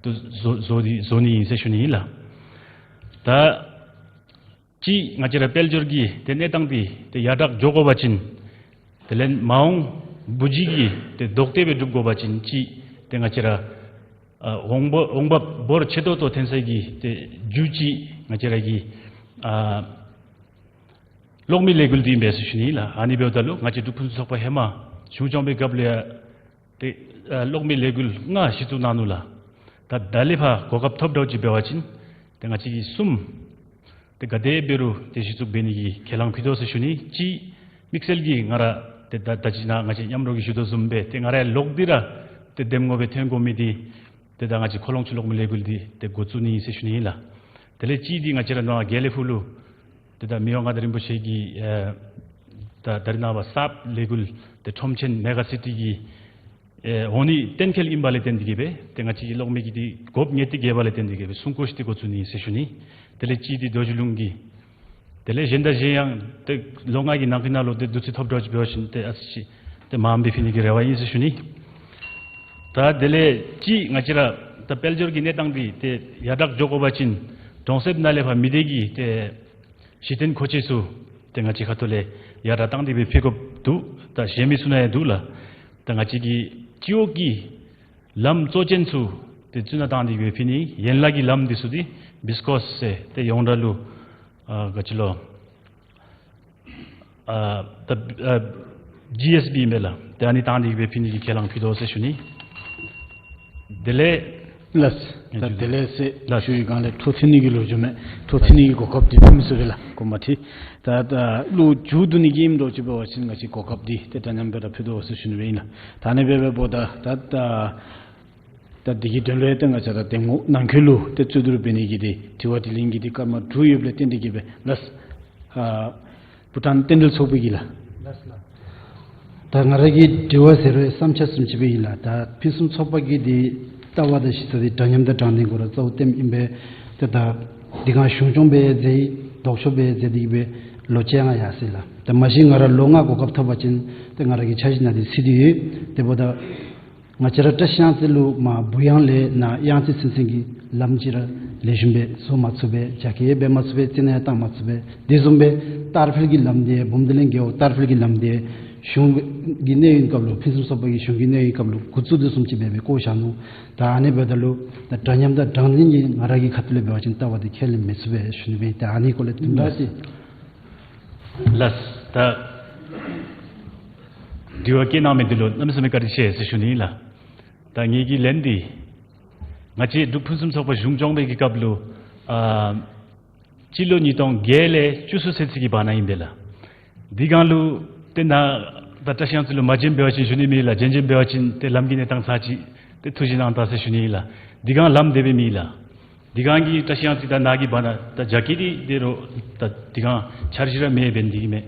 ཏེ་བཟོ་བཟོ་སྟེ་བཟོ་ནི་ཨིན་ཟེར་ཞུ་ནི་ཨིན་ལགས། ད་ ཅིག་ང་བཅས་ར་དཔལ་འབྱོར་གྱི་ཏེ་གནས་སྟངས་འདི་ཏེ་ཡར་དྲག་འགྱོ་དགོ་པ་ཅིན་དེ་ལས་མ་འོངས་བུ་བརྒྱུད་ཀྱི་ཏེ་ལྡོག་སྟེ་སྦེ་སྒྲུབ་དགོ་པ་ཅིན་ཅིག་ཏེ་ང་བཅས་ར་ཨ་འོང་འབབ་འོང་འབབ་འབོར་ཆེ་ཏོག་ཏོ་ཐོན་སའི་གི་ཏེ་རྒྱུ་ཅིག་ང་བཅས་ར་གི་ཨ་གློག་མེ་ལས་འགུལ་འདི་ཨིན་པས་ཟེར་ཞུ་ནི་ལགས། ཨ་ནི་འབདཝ་ད་ལུ་ང་བཅས་འབྲུག་ཕུན་སུམ་ཚོགས་པ་ཧེ་མ་གཞུང་སྐྱོང་པའི་སྐབས་ལུ་ཡང་ཏེ་ཨ་གློག་མེ་ལས་འགུལ་ལྔ་གཞི་བཙུགས་གནང་ནུག་ལགས། ད་ད་ལས་ཕར་གོ་སྐབས་ཐོབ་འདྲཝ་ཅིག་འབད་བ་ཅིན་ཏེ་ང་བཅས་ཀྱིས་གསུམ་ཏེ་ག་དེ་འབད་རུང་ཏེ་གཞི་བཙུགས་འབད་ནི་གི་ཁས་བླངས་ཕུལ་དོ་ཟེར་ཞུ་ནི། ཅིག་དམིགས་བསལ་གྱིས་ང་ར་ཏེ་ད་ད་ཅི་ནཱ་ང་བཅས་མཉམ་རོགས་ཀྱིས་ཞུ་དོ་བཟུམ་སྦེ་ཏེ་ང་ར་ལོག་སྟེ་ར་ཏེ་འདེམས་ངོ་སྦེ་ཐོན་དགོ་མི་འདི་ཏེ་ད་ང་བཅས་ཁོ་ལོང་ཆུ་གློག་མེ་ལས་འགུལ་འདི་ཏེ་འགོ་བཙུགས་ནི་ཟེར་ཞུ་ནི་ཨིན་ལགས། དེ་ལས་ཅིག་འདི་ང་བཅས་ར་ནཱ་དགེ་ལེགས་ཕུག་ལུ་ཏེ་ད་མི་དབང་མངའ་བདག་རིན་པོ་ཆེ་གིས་ཨེ་ད་ད་རེས་ནངས་པ་གསརཔ་ལས་འགུལ་ཏེ་ཁྲོམ་ཆེན་མེ་ག་སི་ཊི་གི་ཨེ་འོང་ནི་གཏན་འཁེལ་ཨིན་པ་ལས་བརྟེན་ཏེ་གིས་སྦེ་ཏེ་ང་བཅས་ཀྱི་གློག་མེ་གི་འདི་དགོཔ་ངེས་ཏིག་ཡོད་པ་ལས་བརྟེན་ཏེ་གིས་སྦེ་སྲུང་སྐྱོབ་ཞུ་སྟེ་འགོ་བཙུགས་ནི་ཟེར་ཞུ་ནི། དེ་ལས་ཅིག་འདི་རྡོ་རྗེ་ལུང་གི་དེ་ལས་གཞན་དང་གཞན་ཡང་ཏེ་ལོ་ལྔ་གི་ནང་འཁོད་ནང་ལུ་ཏེ་བསྡུ་རྩིས་ཐོབ་འདྲཝ་ཅིག་འབད་བ་ཅིན་ཏེ་ཨ་ཙི་ཅིག་ཏེ་མངམ་སྦེ་ཕུལ་ནི་གི་རེ་བ་ཨིན་ཟེར་ཞུ་ནི། ད་དེ་ལས་ཅིག་ང་བཅས་ར་ད་དཔལ་འབྱོར་གྱི་གནས་སྟངས་འདི་ཏེ་ཡར་དྲག་འགྱོ་དགོ་པ་ཅིན་གྲོང་གསེབ་ནང་ལས་ཕར་མི་སྡེ་གི་ཏེ་གཞི་རྟེན་མཁོ་ཆས་ཚུ་ཏེ་ང་བཅས་ཁ་ཐུག་ལས་ཡར་དྲག་བཏང་སྟེ་སྦེ་ཕུལ་དགོཔ་འདུག། ད་གཞན་མི་ཚུ་ནང་ཡང་འདུག་ལགས། ད་ང་བཅས་ཀྱི་སྤྱི་འོག་གི་ལམ་གཙོ་ཅན་ཚུ་ཏེ་ཚུ་ནང་བཏང་སྟེ་སྦེ་ཕུལ་ནི། ཡན་ལག་གི་ལམ་འདི་ཚུ་འདི་བིས་ཀོས་ཟེར་ཏེ་ཡོངས་གྲགས་ལུ་ཨ་ག་ཅི་ལོ་ཨ་ད་ཨ་ཇི་ཨེས་བི་ཨིན་པས་ལགས། ཏེ་ཨ་ནི་བཏང་སྟེ་སྦེ་ཕུལ་ནི་གི་ཁས་བླངས་ཕུལ་དོ་ཟེར་ཞུ་ནི། དེ་ལས་ལགས། ད་དེ་ལས་ཟེར་ལགས། ཞུ་བའི་སྒང་ལས་འཕྲོ་མཐུད་ནི་གི་ལོ་རྒྱུས་མས། འཕྲོ་མཐུད་ནི་གི་གོ་སྐབས་འདི་ཕུལ་མི་ཚུགས་པས་ལགས། དགོངསམ་མ་ཁྲེལ། ད་ད་ལོ་མཇུག་བསྡུ་ནི་གི་ཨིནམ་འདྲཝ་ཅིག་འབད་བ་ཅིན་ང་བཅས་ཀྱིས་གོ་སྐབས་འདི་ཏེ་འདྲ་མཉམ་སྦེ་ར་ཕུལ་དོ་ཟེར་ཞུ་ནི་སྦེ་ཨིན་ལགས། ད་ཨ་ནི་སྦེ་འབདཝ་ད་ད་ད་ད་འདི་གི་དོན་ལུ་ཡང་ཏེ་ང་བཅས་ར་འདེམས་ངོ་ནང་འཁོད་ལུ་ཏེ་རྩོད་བསྡུར་འབད་ནི་གི་འདི་དྲི་བ་དྲིས་ལན་གྱི་འདི་སྐར་མ་དྲུག་ཡོདཔ་ལས་བརྟེན་ཏེ་གིས་སྦེ་ལགས། ཨ་བྷུ་ཊཱན་རྟེན་འབྲེལ་ཚོགས་པའི་གི་ལགས། ལགས་ལགས། ད་ང་ར་གི་དྲི་བ་ཟེར་རུང་བསམ་འཆར་བཟུམ་ཅིག་སྦེ་ཨིན་ལགས། ད་ཕུན་སུམ་ཚོགས་པ་གི་འདི་ལྟ་བ་དང་གཞི་རྩ་འདི་འདྲ་མཉམ་དང་དྲང་བདེན་གུ་ར་རྩ་བོ་བཏོནམ་ཨིན་པས། ཏེ་ད་འདི་སྒང་གཞུང་སྐྱོང་སྦེ་མཛད་ཡི། ལྡོག་ཕྱོགས་སྦེ་མཛད་དེ་གིས་སྦེ་ལོ་བཅོ་ལྔ་ཡར་སོ་ཡི་ལགས། ད་མ་གཞི་ང་ར་ལོ་ལྔ་གོ་སྐབས་ཐོབ་པ་ཅིན་ཏེ་ང་ར་གི་འཆར་གཞི་ནང་འདི་ཚུད་དེ་ཡོད། དེ་འབདཝ་ད་ང་བཅས་ར་བཀྲིས་གཡང་རྩེ་ལུ་མར་བུ་ཡང་ལས་ནཱ་གཡང་རྩེ་ཚུན་ཚོད་ཀྱི་ལམ་ཅིག་ར་ལེགས་ཤོམ་སྦེ་བཟོ་མ་ཚུགས་པས། རྒྱ་སྐྱེད་འབད་མ་ཚུགས་པས། རྩི་ནག་ཡང་བཏང་མ་ཚུགས་པས། དེ་བཟུམ་སྦེ་ཏར་ཕིལ་གྱི་ལམ་འདི་འབུམ་སྡེ་གླིང་རྒེད་འོག་ཏར་ཕིལ་གྱི་ལམ་འདི་གཞུང་གི་གནས་ཡུན་སྐབས་ལུ་ཕུན་སུམ་ཚོགས་པ་གི་གཞུང་གི་གནས་ཡུན་སྐབས་ལུ་འགོ་བཙུགས་དོ་བཟུམ་ཅིག་སྦེ་སྦེ་བཀོད་བཞག་ནུག། ད་ཨ་ནི་འབདཝ་ད་ལུ་ད་འདྲ་མཉམ་དང་དྲང་བདེན་གྱི་ང་ར་གི་ཁ་ཐུག་ལས་འབད་བ་ཅིན་ལྟ་བ་འདི་ཁས་ལེན་མི་ཚུགས་པས་ཞུ་ནི་སྦེ། ད་ཨ་ནི་སྐོར་ལས་དུམ་གྲ་ཅིག། ལགས། ད་དྲི་བ་བཀོད་གནང་མི་འདི་ལུ་གནམ་མེད་ས་མེད་བཀའ་དྲིན་ཆེ་ཟེར་ཞུ་ནི་ལགས། ད་ངེ་གི་ལན་འདི་ང་བཅས་འབྲུག་ཕུན་སུམ་ཚོགས་པ་གཞུང་སྐྱོང་པའི་གི་སྐབས་ལུ་ཨ་སྤྱི་ལོ་ཉིས་སྟོང་བརྒྱད་ལས་བཅུ་གསུམ་ཚུན་ཚོད་ཀྱི་བར་ན་ཨིན་པས་ལགས། དེ་སྒང་ལུ་ཏེ་ནཱ་ད་བཀྲིས་གཡང་རྩེ་ལུ་མ་བྱོན་པ་ཅིན་ཞུ་ནི་མེད་ལགས། བྱོན་བྱོན་པ་ཅིན་ཏེ་ལམ་གྱི་གནས་སྟངས་ཚར་ཅིག་ཏེ་ཐུགས་བཞེས་གནང་ད་ཟེར་ཞུ་ནི་ལགས། དེ་སྒང་ལམ་དེ་སྦེ་མེད་ལགས། དེ་སྒང་གི་བཀྲིས་གཡང་རྩེ་དང་ནཱ་གི་བར་ན་ད་རྒྱ་སྐྱེད་འདི་དེ་རུང་ད་དེ་སྒང་འཆར་གཞི་ར་མེད་འབད་ནི་འདི་གིས་མས།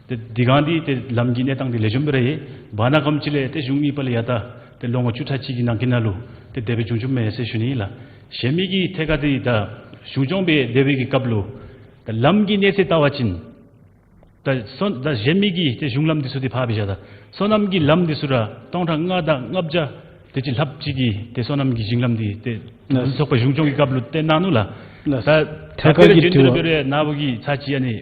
ཏེ་དེ་སྒང་འདི་ཏེ་ལམ་གྱི་གནས་སྟངས་འདི་ལེགས་ཤོམ་སྦེ་ར་ཡོད། བར་ན་གོམས་ཅིག་ལས་ཏེ་གཞུང་གཉིས་པ་ལས་ཡར་ད་ཏེ་ལོ་ངོ་བཅུ་ཕྲག་གཅིག་གི་ནང་འཁོད་ནང་ལུ་ཏེ་དེ་སྦེ་བྱུང་བྱུངམ་མས་ཟེར་ཞུ་ནི་ལགས། གཞན་མི་གི་ཐད་ཁར་འདི་ད་གཞུང་སྐྱོང་སྦེ་སྡོད་པའི་གི་སྐབས་ལུ་ད་ལམ་གྱི་གནས་ཚད་བལྟ་བ་ཅིན་ད་སོ་ད་གཞན་མི་གི་ཏེ་གཞུང་ལམ་འདི་ཚུ་འདི་ཕར་སྦེ་བཞག། ད་སོ་ནམ་གྱི་ལམ་འདི་ཚུ་ར་སྟོང་ཕྲག་ལྔ་དང་ལྔ་བརྒྱ་དེ་ཅིག་ལྷགཔ་ཅིག་གི་ཏེ་སོ་ནམ་གྱི་ཞིང་ལམ་འདི་ཏེ་ལགས། ཚོགས་པ་གཞུང་སྐྱོང་གི་སྐབས་ལུ་ཏེ་གནང་ནུག་ལགས། ལགས། ད་ཐད་ད་ཁར་གྱི་དེ་རེ་དྲི་བ་འབད་རུང་ནཱ་བུ་གིས་ཚར་ཅིག་ཨ་ནི་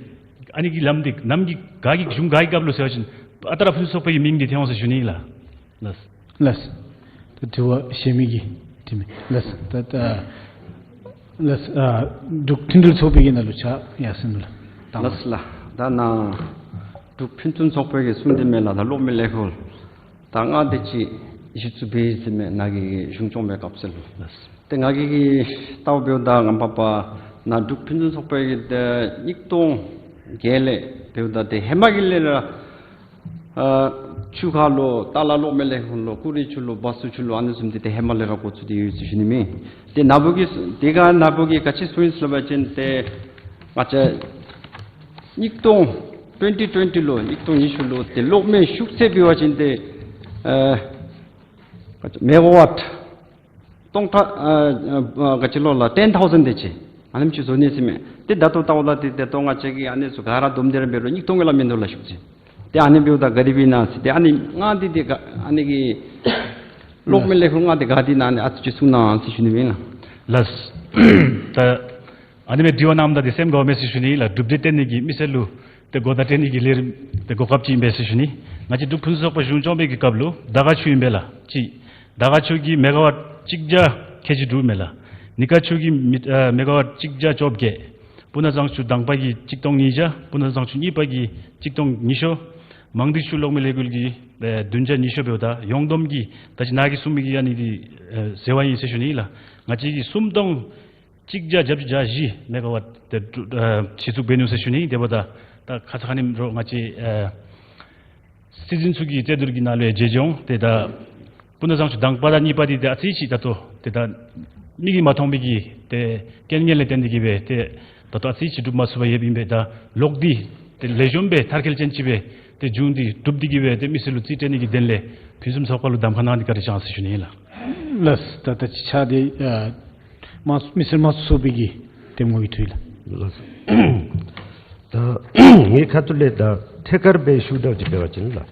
ཨ་ནི་གི་ལམ་འདི་ནམ་གྱི་ག་གི་གཞུང་ག་གི་སྐབས་ལུ་ཟེར་བ་ཅིན་ཨ་རྟག་ར་ཕུན་སུམ་ཚོགས་པ་གི་མིང་འདི་ཐོན་འོང་ཟེར་ཞུ་ནི་ལགས། ལགས། ལགས། ད་དྲི་བ་གཞན་མི་གིས་དྲི་མི། ལགས། ད་ད་ལགས། ཨ་འབྲུག་མཐུན་སྒྲིལ་ཚོགས་པའི་གི་ནང་ལུ་ཕྱག་ཡར་སོང་ནུག་ལགས། ལགས་ལགས། ད་ནཱ་འབྲུག་ཕུན་སུམ་ཚོགས་པའི་གི་གསུང་འདི་མས་ལགས། ད་གློག་མེ་ལས་འགུལ་ད་ལྔ་དེ་ཅིག་གཞི་བཙུགས་འབད་ཡི་ཟེར་མས། ནཱ་གི་གཞུང་སྐྱོང་པའི་སྐབས་སུ་ལུ། ལགས། ཏེ་ང་གིས་ལྟཝ་འབདཝ་ད་ང་བཅས་པ་ནཱ་འབྲུག་ཕུན་སུམ་ཚོགས་པའི་གི་ཏེ་ཉིས་སྟོང་བརྒྱད་ལས་འབདཝ་ད་ཏེ་ཧེ་མ་གི་ལས་ར་ཨ་ཆུ་ཁ་ལུ་ཏ་ལ་གློག་མེ་ལས་འགུལ་ལུ་ཀུ་རི་ཆུ་ལུ་བ་སུ་ཆུ་ལུ་ཨ་ནི་བཟུམ་འདི་ཏེ་ཧེ་མ་ལས་ར་འགོ་བཙུགས་ཏེ་ཡོད་ཟེར་ཞུ་ནི་མས། ཏེ་ནཱ་བུ་གིས་ཏེ་ག་ནཱ་བུ་གིས་ག་ཅི་གསུངས་ཡི་ཟེར་བ་ཅིན་ཏེ་ང་བཅས་ཉིས་སྟོང་ཊུ་ཝེན་ཊི་ཊུ་ཝེན་ཊི་ལུ་ཉིས་སྟོང་ཉི་ཤུ་ལུ་ཏེ་གློག་མེ་ཤུགས་ཚད་འབད་བ་ཅིན་ཏེ་ཨ་མེ་ག་ཝཊ་སྟོང་ཕྲག་ཨ་ཨ་ག་ཅི་ལོ་ལགས། ཊེན་ཐའུ་ཟེན་དེ་ཅིག་ཨ་ནེམ་ཅིག་བཟོ་ནི་ཟེར་མས། ཏེ་ད་ལྟོ་ལྟཝ་ད་ཏེ་ད་ལྟོ་ང་བཅས་ཀྱིས་ཨ་ནི་ཚུ་ག་ར་བསྡོམས་ཏེ་ར་འབད་རུང་ཉིས་སྟོང་གི་ལ་མིན་འདུག་ལགས་ཤུགས་ཅིག། ཏེ་ཨ་ནི་འབདཝ་ད་ག་དེ་སྦེ་ཨིན་ན་ཟེར་ཏེ་ཨ་ནི་ལྔ་འདི་ཏེ་ག་ཨ་ནི་གི་གློག་མེ་ལས་འགུལ་ལྔ་འདི་ག་འདི་ཨིན་ན་ཨ་ནི་ཨ་ཙི་ཅིག་གསུང་གནང་ཟེར་ཞུ་ནི་ཨིན་ལགས། ལགས། ད་ ཨ་ནི་སྦེ་དྲི་བ་གནངམ་ད་འདི་སེམས་དགའཝ་མས་ཟེར་ཞུ་ནི་ལགས། གྲུབ་འབྲས་བསྟན་ནི་གི་མི་སེར་ལུ་ཏེ་གོ་བརྡ་སྤྲོད་ནི་གི་ལས་རིམ་ཏེ་གོ་སྐབས་ཅིག་ཨིན་པས་ཟེར་ཞུ་ནི། ང་བཅས་འབྲུག་ཕུན་སུམ་ཚོགས་པ་གཞུང་སྐྱོང་འབད་བའི་གི་སྐབས་ལུ་ཟླ་ཁ་ཆུ་ཨིན་པས་ལགས། གཅིག་ཟླ་ཁ་ཆུ་གིས་མེ་ག་ཝཊ་གཅིག་བརྒྱ་ཁལ་གཅིག་དྲུག་མས་ལགས། ཉི་ཁ་ཆུ་གིས་མི་ཨ་མེ་ག་ཝཊ་གཅིག་བརྒྱ་བཅོ་བརྒྱད། སྤུ་ན་གཙང་ཆུ་དང་པ་གིས་གཅིག་སྟོང་ཉིས་བརྒྱ། སྤུ་ན་གཙང་ཆུ་གཉིས་པ་གིས་གཅིག་སྟོང་ཉི་ཤུ། མང་སྡེ་ཆུ་གློག་མེ་ལས་འགུལ་གྱིས་ཨེ་བདུན་བརྒྱ་ཉི་ཤུ། འབདཝ་ད་ཡོངས་བསྡོམས་ཀྱིས་ད་ཅི་ནཱ་གིས་གསུངས་མི་གི་ཨ་ནི་འདི་ཨེ་ཟེར་བ་ཨིན་ཟེར་ཞུ་ནི་ལགས། ང་བཅས་ཀྱིས་སུམ་སྟོང་གཅིག་བརྒྱ་བརྒྱད་ཅུ་གྱ་བཞི་མེ་ག་ཝཊ་ཏེ་ཨེ་གཞི་བཙུགས་འབད་ནུག་ཟེར་ཞུ་ནི། དེ་འབདཝ་ད་ད་ཁ་ཙ་ཁ་ཉིནམ་རོགས་ང་བཅས་ཨེ་སྲིད་འཛིན་ཚུ་གི་རྩོད་བསྡུར་གྱི་ནང་ལུ་ཡང་མཇལ་འོང་། ཏེ་ད་སྤུ་ན་གཙང་ཆུ་དང་པ་དང་གཉིས་པ་འདི་ཏེ་ཨ་ཙི་ཅིག་ད་ལྟོ་ཏེ་ད་མིག་གིས་མ་མཐོང་མི་གི་ཏེ་རྐྱེན་ངན་ལས་བརྟེན་ཏེ་གིས་སྦེ་ཏེ་ད་ལྟོ་ཨ་ཙི་ཅིག་གྲུབ་མ་ཚུགས་པར་ཡོདཔ་ཨིན་པས། ད་ལོག་སྟེ་ཏེ་ལེགས་ཤོམ་སྦེ་མཐར་འཁྱོལ་ཅན་ཅིག་སྦེ་ཏེ་འབྱུང་སྟེ་གྲུབ་སྟེ་གིས་སྦེ་ཏེ་མི་སེར་ལུ་རྩིས་སྤྲོད་ནི་གི་དོན་ལས་ཕུན་སུམ་ཚོགས་པ་ལུ་གདམ་ཁ་གནང་སྟེ་བཀའ་དྲིན་བསྐྱང་ཟེར་ཞུ་ནི་ཨིན་ལགས། ལགས། ད་ད་ཅི་ཆ་དེ་ཨ་མ་མི་སེར་དམངས་གཙོ་ཚོགས་པའི་གི་གདམ་ངོ་གི་ཐུགས་ལགས། ལགས། ད་ངེའི་ཁ་ཐུག་ལས་ད་ཐད་ཀར་སྦེ་ཞུ་དོ་ཅིག་འབད་བ་ཅིན་ལགས།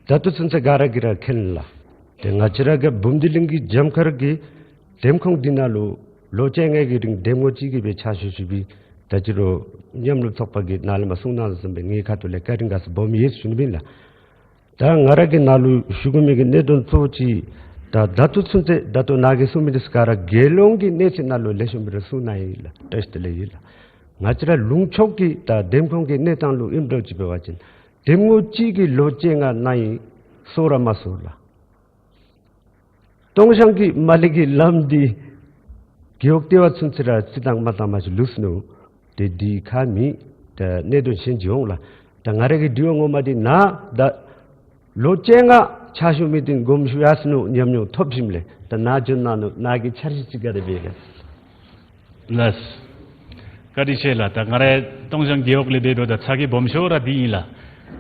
ད་ལྟོ་ཚུན་ཚོད་ག་ར་གིས་ར་མཁྱེན་ལགས། ཏེ་ང་བཅས་ར་གི་འབུམ་སྡེ་གླིང་གི་རྒྱབ་ཁར་གྱི་འདེམས་ཁོངས་འདི་ནང་ལུ་ལོ་བཅོ་ལྔའི་གི་རིང་འདེམས་ངོ་གཅིག་གིས་སྦེ་ཕྱག་ཞུ་ཞུ་བའི་ད་ཅི་རོགས་མཉམ་རུབ་ཚོགས་པ་གི་ནང་ལས་མར་གསུང་གནང་བཟུམ་སྦེ་ངེའི་ཁ་ཐུག་ལས་བཀའ་དྲིན་དགའ་ཚོར་སྦོམ་ཡོད་ཟེར་ཞུ་ནི་ཨིན་ལགས། ད་ང་ར་གིས་ནཱ་ལུ་ཞུ་དགོ་མི་གི་གནད་དོན་གཙོ་བོ་ཅིག་ད་ད་ལྟོ་ཚུན་ཚོད་ད་ལྟོ་ནཱ་གིས་གསུང་མི་འདི་ཚུ་ག་ར་རྒྱལ་ཡོངས་ཀྱི་གནས་ཚད་ནང་ལུ་ལེགས་ཤོམ་སྦེ་ར་གསུངས་གནང་ཡི་ལགས། བཀྲ་ཤིས་བདེ་ལེགས་ཡོད་ལགས། ང་བཅས་ར་ལུང་ཕྱོགས་ཀྱི་ད་འདེམས་ཁོངས་ཀྱི་གནས་སྟངས་ལུ་ཨིནམ་འདྲཝ་ཅིག་འབད་བ་ཅིན་འདེམས་ངོ་གཅིག་གིས་ལོ་བཅོ་ལྔ་གནང་ཡི་སོང་ར་མ་སོང་ལགས། སྟོང་ཞང་གི་མ་ལས་ཀྱི་ལམ་འདི་རྒེད་འོག་ལྟེ་བ་ཚུན་ཚོད་ར་རྩིས་བཏང་མ་བཏང་མ་ཅིག་ལུས་སོ་ནུག། ཏེ་འདི་ཁ་མི་ད་གནད་དོན་གཞན་ཅིག་འོང་ལགས། ད་ང་ར་གི་དྲི་བ་ངོ་མ་འདི་ནཱ་ད་ལོ་བཅོ་ལྔ་ཕྱག་ཞུ་མི་འདི་དགོངསམ་ཞུ་ཡར་སོ་ནུག་ཉམས་མྱོང་ཐོབ་ཞིནམ་ལས་ད་ནཱ་འབྱོན་གནང་ནུག། ནཱ་གི་འཆར་གཞི་ཅིག་ག་དེ་སྦེ་ལགས། ལགས། བཀའ་དྲིན་ཆེ་ལགས། ད་ང་ར་སྟོང་ཞང་རྒེད་འོག་ལས་འབད་འབདཝ་ད་ཚ་གྱང་སྦོམ་ཤོས་ར་འདི་ཨིན་ལགས།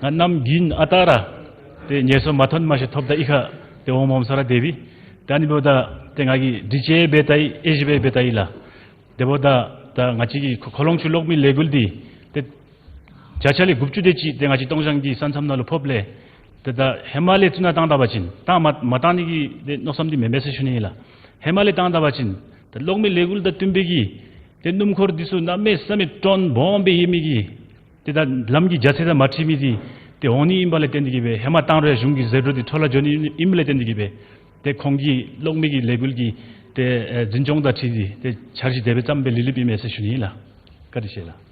ང་གནམ་དགུན་ཨ་རྟག་ར་ཏེ་ངལ་གསོ་མ་ཐོན་མ་ཤེས་ཐོབ་ད་གཡུས་ཁར་ཏེ་འོང་འོངམ་ས་ར་སྡོད་པས། ད་ཨ་ནི་འབདཝ་ད་ཏེ་ང་གིས་སྒྲིག་གཞི་འབད་ད་ཡི་དབྱེ་ཞིབ་འབད་ད་ཡི་ལགས། དེ་འབདཝ་ད་ད་ང་བཅས་ཀྱི་ཁོ་ཁོ་ལོང་ཆུ་གློག་མེ་ལས་འགུལ་འདི་ཏེ་བརྒྱ་ཆ་ལས་དགུ་བཅུ་དེ་ཅིག་ཏེ་ང་བཅས་སྟོང་ཞང་གི་ས་མཚམས་ནང་ལུ་ཕོགཔ་ལས་ཏེ་ད་ཧེ་མ་ལས་བཙུགས་ནང་བཏང་ད་པ་ཅིན་ད་མ་མ་བཏང་ནི་གི་ཏེ་མནོ་བསམ་འདི་མེད་མས་ཟེར་ཞུ་ནི་ཨིན་ལགས། ཧེ་མ་ལས་བཏང་ད་པ་ཅིན་ད་གློག་མེ་ལས་འགུལ་དང་བསྟུན་པའི་གི་ཏེ་སྣུམ་འཁོར་འདི་ཚུ་གནམ་མེད་ས་མེད་ཀྲོན་སྦོམ་སྦེ་ཡོད་མི་གི་ཏེ་ད་ལམ་གྱི་རྒྱ་ཚད་དང་མ་འཁྲིལ་མི་འདི་ཏེ་འོང་ནི་ཨིན་པ་ལས་བརྟེན་ཏེ་གིས་སྦེ་ཧེ་མ་བཏང་རུང་ཡང་གཞུང་གི་ཟད་འགྲོ་འདི་འཕྲོ་བརླག་འགྱོ་ནི་ཨིན་པ་ལས་བརྟེན་ཏེ་གིས་སྦེ་ཏེ་ཁོང་གི་གློག་མེ་གི་ལས་འགུལ་གྱི་ཏེ་ཨེ་འཛིན་སྐྱོང་དང་འཁྲིལ་ཏེ་ཏེ་འཆར་གཞི་དེ་སྦེ་བརྩམས་སྦེ་ལི་ལི་སྦེ་ཨིན་མས་ཟེར་ཞུ་ནི་ཨིན་ལགས། བཀའ་དྲིན་ཆེ་ལགས།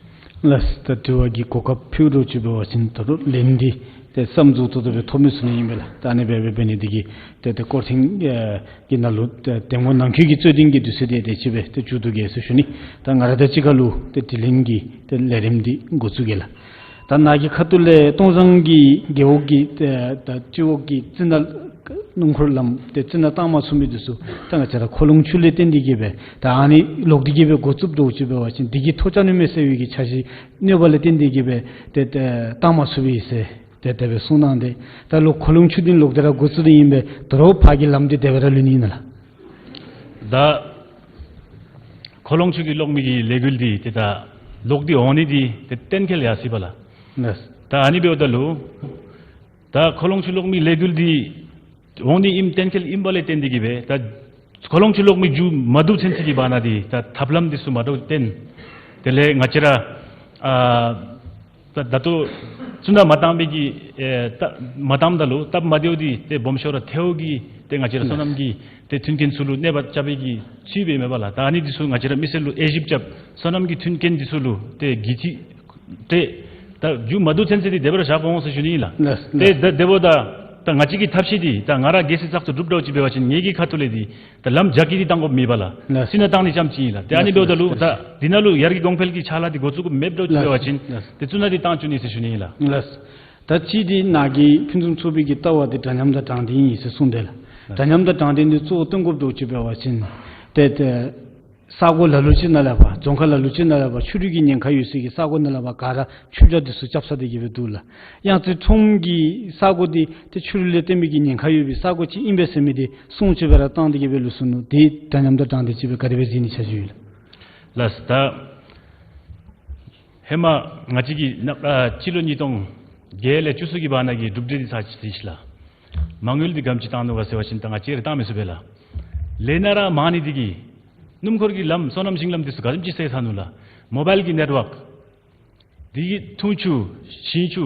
ལགས། ད་དྲི་བ་གི་གོ་སྐབས་ཕུལ་རོགས་ཅིག་འབད་བ་ཅིན་ད་རུང་ལན་འདི་ཏེ་བསམ་ཚུལ་ཏོག་ཏོ་སྦེ་ཐོབ་མི་ཚུགས་ནི་ཨིན་པས་ལགས། ད་ཨ་ནི་སྦེ་འབད་འབད་ནི་འདི་གིས་ཏེ་ཏེ་སྐོར་ཐེངས་ཨེ་གི་ནང་ལུ་ཏེ་འདེམས་ངོ་ནང་འཁོད་ཀྱི་རྩོད་འཛིན་གྱི་དུས་ཚོད་འདི་དེ་ཅིག་སྦེ་ཏེ་མཇུག་བསྡུ་གེ་ཟེར་ཞུ་ནི། ད་ང་ར་དང་གཅིག་ཁར་ལུ་ཏེ་དྲི་ལན་གྱི་ཏེ་ལས་རིམ་འདི་འགོ་བཙུགས་གེ་ལགས། ད་ནཱ་གི་ཁ་ཐུག་ལས་སྟོང་ཞང་གི་རྒེད་འོག་གི་ཏེ་ད་སྤྱི་འོག་གི་རྩི་ནག་སྣུམ་འཁོར་ལམ་ཏེ་རྩི་ནག་བཏང་མ་ཚུགས་མི་འདི་ཚུ་ད་ང་བཅས་ར་ཁོ་ལོང་ཆུ་ལས་བརྟེན་ཏེ་གིས་སྦེ་ད་ཨ་ནི་ལོག་སྟེ་གིས་སྦེ་འགོ་བཙུགསཔ་འདྲཝ་ཅིག་འབད་བ་ཅིན་འདི་གིས་ཐོགས་ཆགས་ནི་མས་ཟེར་བའི་གི་འཆར་གཞི་གནོད་པ་ལས་བརྟེན་ཏེ་གིས་སྦེ་ཏེ་ཏེ་བཏང་མ་ཚུགས་པས་ཟེར་ཏེ་དེ་སྦེ་གསུངས་གནང་སྟེ་ད་ལོག་ཁོ་ལོང་ཆུ་འདི་ལོག་སྟེ་ར་འགོ་བཙུགས་ཏེ་ཨིན་པས། ད་རུང་ཕར་གྱི་ལམ་འདི་དེ་སྦེ་ར་ལུས་ནི་ཨིན་ན་ལགས། ད་ཁོ་ལོང་ཆུ་གི་གློག་མེ་གི་ལས་འགུལ་འདི་ཏེ་ད་ལོག་སྟེ་འོང་ནི་འདི་ཏེ་གཏན་འཁེལ་ཡར་སོ་ཡི་པ་ལགས། ལགས། ད་ཨ་ནི་འབདཝ་ད་ལུ་ད་ཁོ་ལོང་ཆུ་གློག་མེ་ལས་འགུལ་འདི་འོང་ནི་ཨིནམ་གཏན་འཁེལ་ཨིན་པ་ལས་བརྟེན་ཏེ་གིས་སྦེ་ད་ཁོ་ལོང་ཆུ་གློག་མེ་མཇུག་མ་བསྡུ་ཚུན་ཚོད་ཀྱི་བར་ན་འདི་ད་ཐབས་ལམ་འདི་ཚུ་མ་འདྲཝ་བཏོན། དེ་ལས་ང་བཅས་ར་ཨ་ད་ད་ལྟོ་བཙུགས་ནང་མ་བཏང་པའི་གི་ཨེ་ད་མ་བཏངམ་ད་ལུ་སྟབས་མ་བདེཝ་འདི་ཏེ་སྦོམ་ཤོས་ར་ཐལཝ་གིས་ཏེ་ང་བཅས་ར་སོ་ནམ་གྱི་ཏེ་མཐུན་རྐྱེན་ཚུ་ལུ་གནོད་པ་རྐྱབ་པའི་གི་ཚུལ་སྦེ་མེན་པ་ལགས། ད་ཨ་ནི་འདི་ཚུ་ང་བཅས་ར་མི་སེར་ལུ་དབྱེ་ཞིབ་རྐྱབ་སོ་ནམ་གྱི་མཐུན་རྐྱེན་འདི་ཚུ་ལུ་ཏེ་གི་ཅི་ཏེ་ད་མཇུག་མ་བསྡུ་ཚུན་ཚོད་འདི་དེ་སྦེ་ར་བཞག་དགོ་འོང་ཟེར་ཞུ་ནི་ཨིན་ལགས། ལགས། ཏེ་ད་དེ་འབདཝ་ད་ད་ང་བཅས་ཀྱི་ཐབས་ཤེས་འདི་ད་ང་ར་རྒྱལ་སྲིད་བཙག་འཐུ་གྲུབ་འདྲཝ་ཅིག་འབད་བ་ཅིན་ངེ་གི་ཁ་ཐུག་ལས་འདི་ད་ལམ་རྒྱ་སྐྱེད་འདི་བཏང་དགོཔ་མེད་པ་ལགས། ལགས། རྩི་ནག་བཏང་ནི་རྐྱངམ་ཅིག་ཨིན་ལགས། ཏེ་ཨ་ནི་ལགས། འབདཝ་ད་ལུ་ལགས། ད་འདི་ནང་ལུ་ཡར་གྱི་གོང་འཕེལ་གྱི་ཕྱག་ལཱ་འདི་འགོ་བཙུགས་དགོཔ་མེདཔ་འདྲཝ་ཅིག་འབད་བ་ཅིན་ལགས། ཏེ་བཙུགས་ནང་འདི་བཏང་བཅུག་ནི་ཟེར་ཞུ་ནི་ཨིན་ལགས། ལགས། ད་ཅི་འདི་ནཱ་གི་ཕུན་སུམ་ཚོགས་པའི་གི་ལྟ་བ་འདི་འདྲ་མཉམ་དང་དྲང་བདེན་ཨིན་ཟེར་གསུངས་ཏེ་ལགས། ལགས། འདྲ་མཉམ་དང་དྲང་བདེན་འདི་གཙོ་བོ་བཏོན་དགོཔ་འདྲཝ་ཅིག་འབད་བ་ཅིན་ཏེ་ཏེ་ས་གོ་ལ་ལུ་ཅིག་ནང་ལས་ཕར་རྫོང་ཁག་ལ་ལུ་ཅིག་ནང་ལས་ཕར་ཆུ་རུད་ཀྱི་ཉེན་ཁ་ཡོད་སའི་གི་ས་གོ་ནང་ལས་ཕར་ག་ར་ཆུ་བྱ་འདི་ཚུ་རྐྱབ་ས་འདི་གིས་སྦེ་འདུག་ལགས། གཡང་རྩེ་ཁྲོམ་གྱི་ས་གོ་འདི་ཏེ་ཆུ་རུད་ལས་བརྟེན་མི་གི་ཉེན་ཁ་ཡོད་པའི་ས་གོ་ཅིག་ཨིན་པས་ཟེར་མི་འདི་སྲུང་སྐྱོབ་སྦེ་ར་བཏང་སྟེ་གིས་སྦེ་ལུས་སོ་ནུག། འདི་འདྲ་མཉམ་དང་དྲང་བདེན་ཅིག་སྦེ་ག་དེ་སྦེ་གཟིགས་ནི་འཆར་གཞི་ཡོད་ལགས། ལགས། ད་ཧེ་མ་ང་བཅས་ཀྱིས་ནཱ་ཨ་སྤྱི་ལོ་ཉིས་སྟོང་བརྒྱད་ལས་བཅུ་གསུམ་གྱི་བར་ན་གི་གྲུབ་འབྲས་འདི་ཚར་ཅིག་གཟིགས་ཤིག་ལགས། མ་དངུལ་འདི་ག་དེམ་ཅིག་བཏང་ནུག་ག་ཟེར་བ་ཅིན་ད་ང་བཅས་ར་བཏང་མི་ཚུགས་པས་ལགས། ལས་སྣ་ར་མང་ནི་འདི་གིས་ སྣུམ་འཁོར་གྱི་ལམ་སོ་ནམ་ཞིང་ལམ་འདི་ཚུ་ག་དེམ་ཅིག་བསལ་ཚར་ནུག་ལགས། མོ་བཱའིལ་གྱི་ནེཊ་ཝརཀ་འདི་གིས་འཐུང་ཆུ་ཞིང་ཆུ་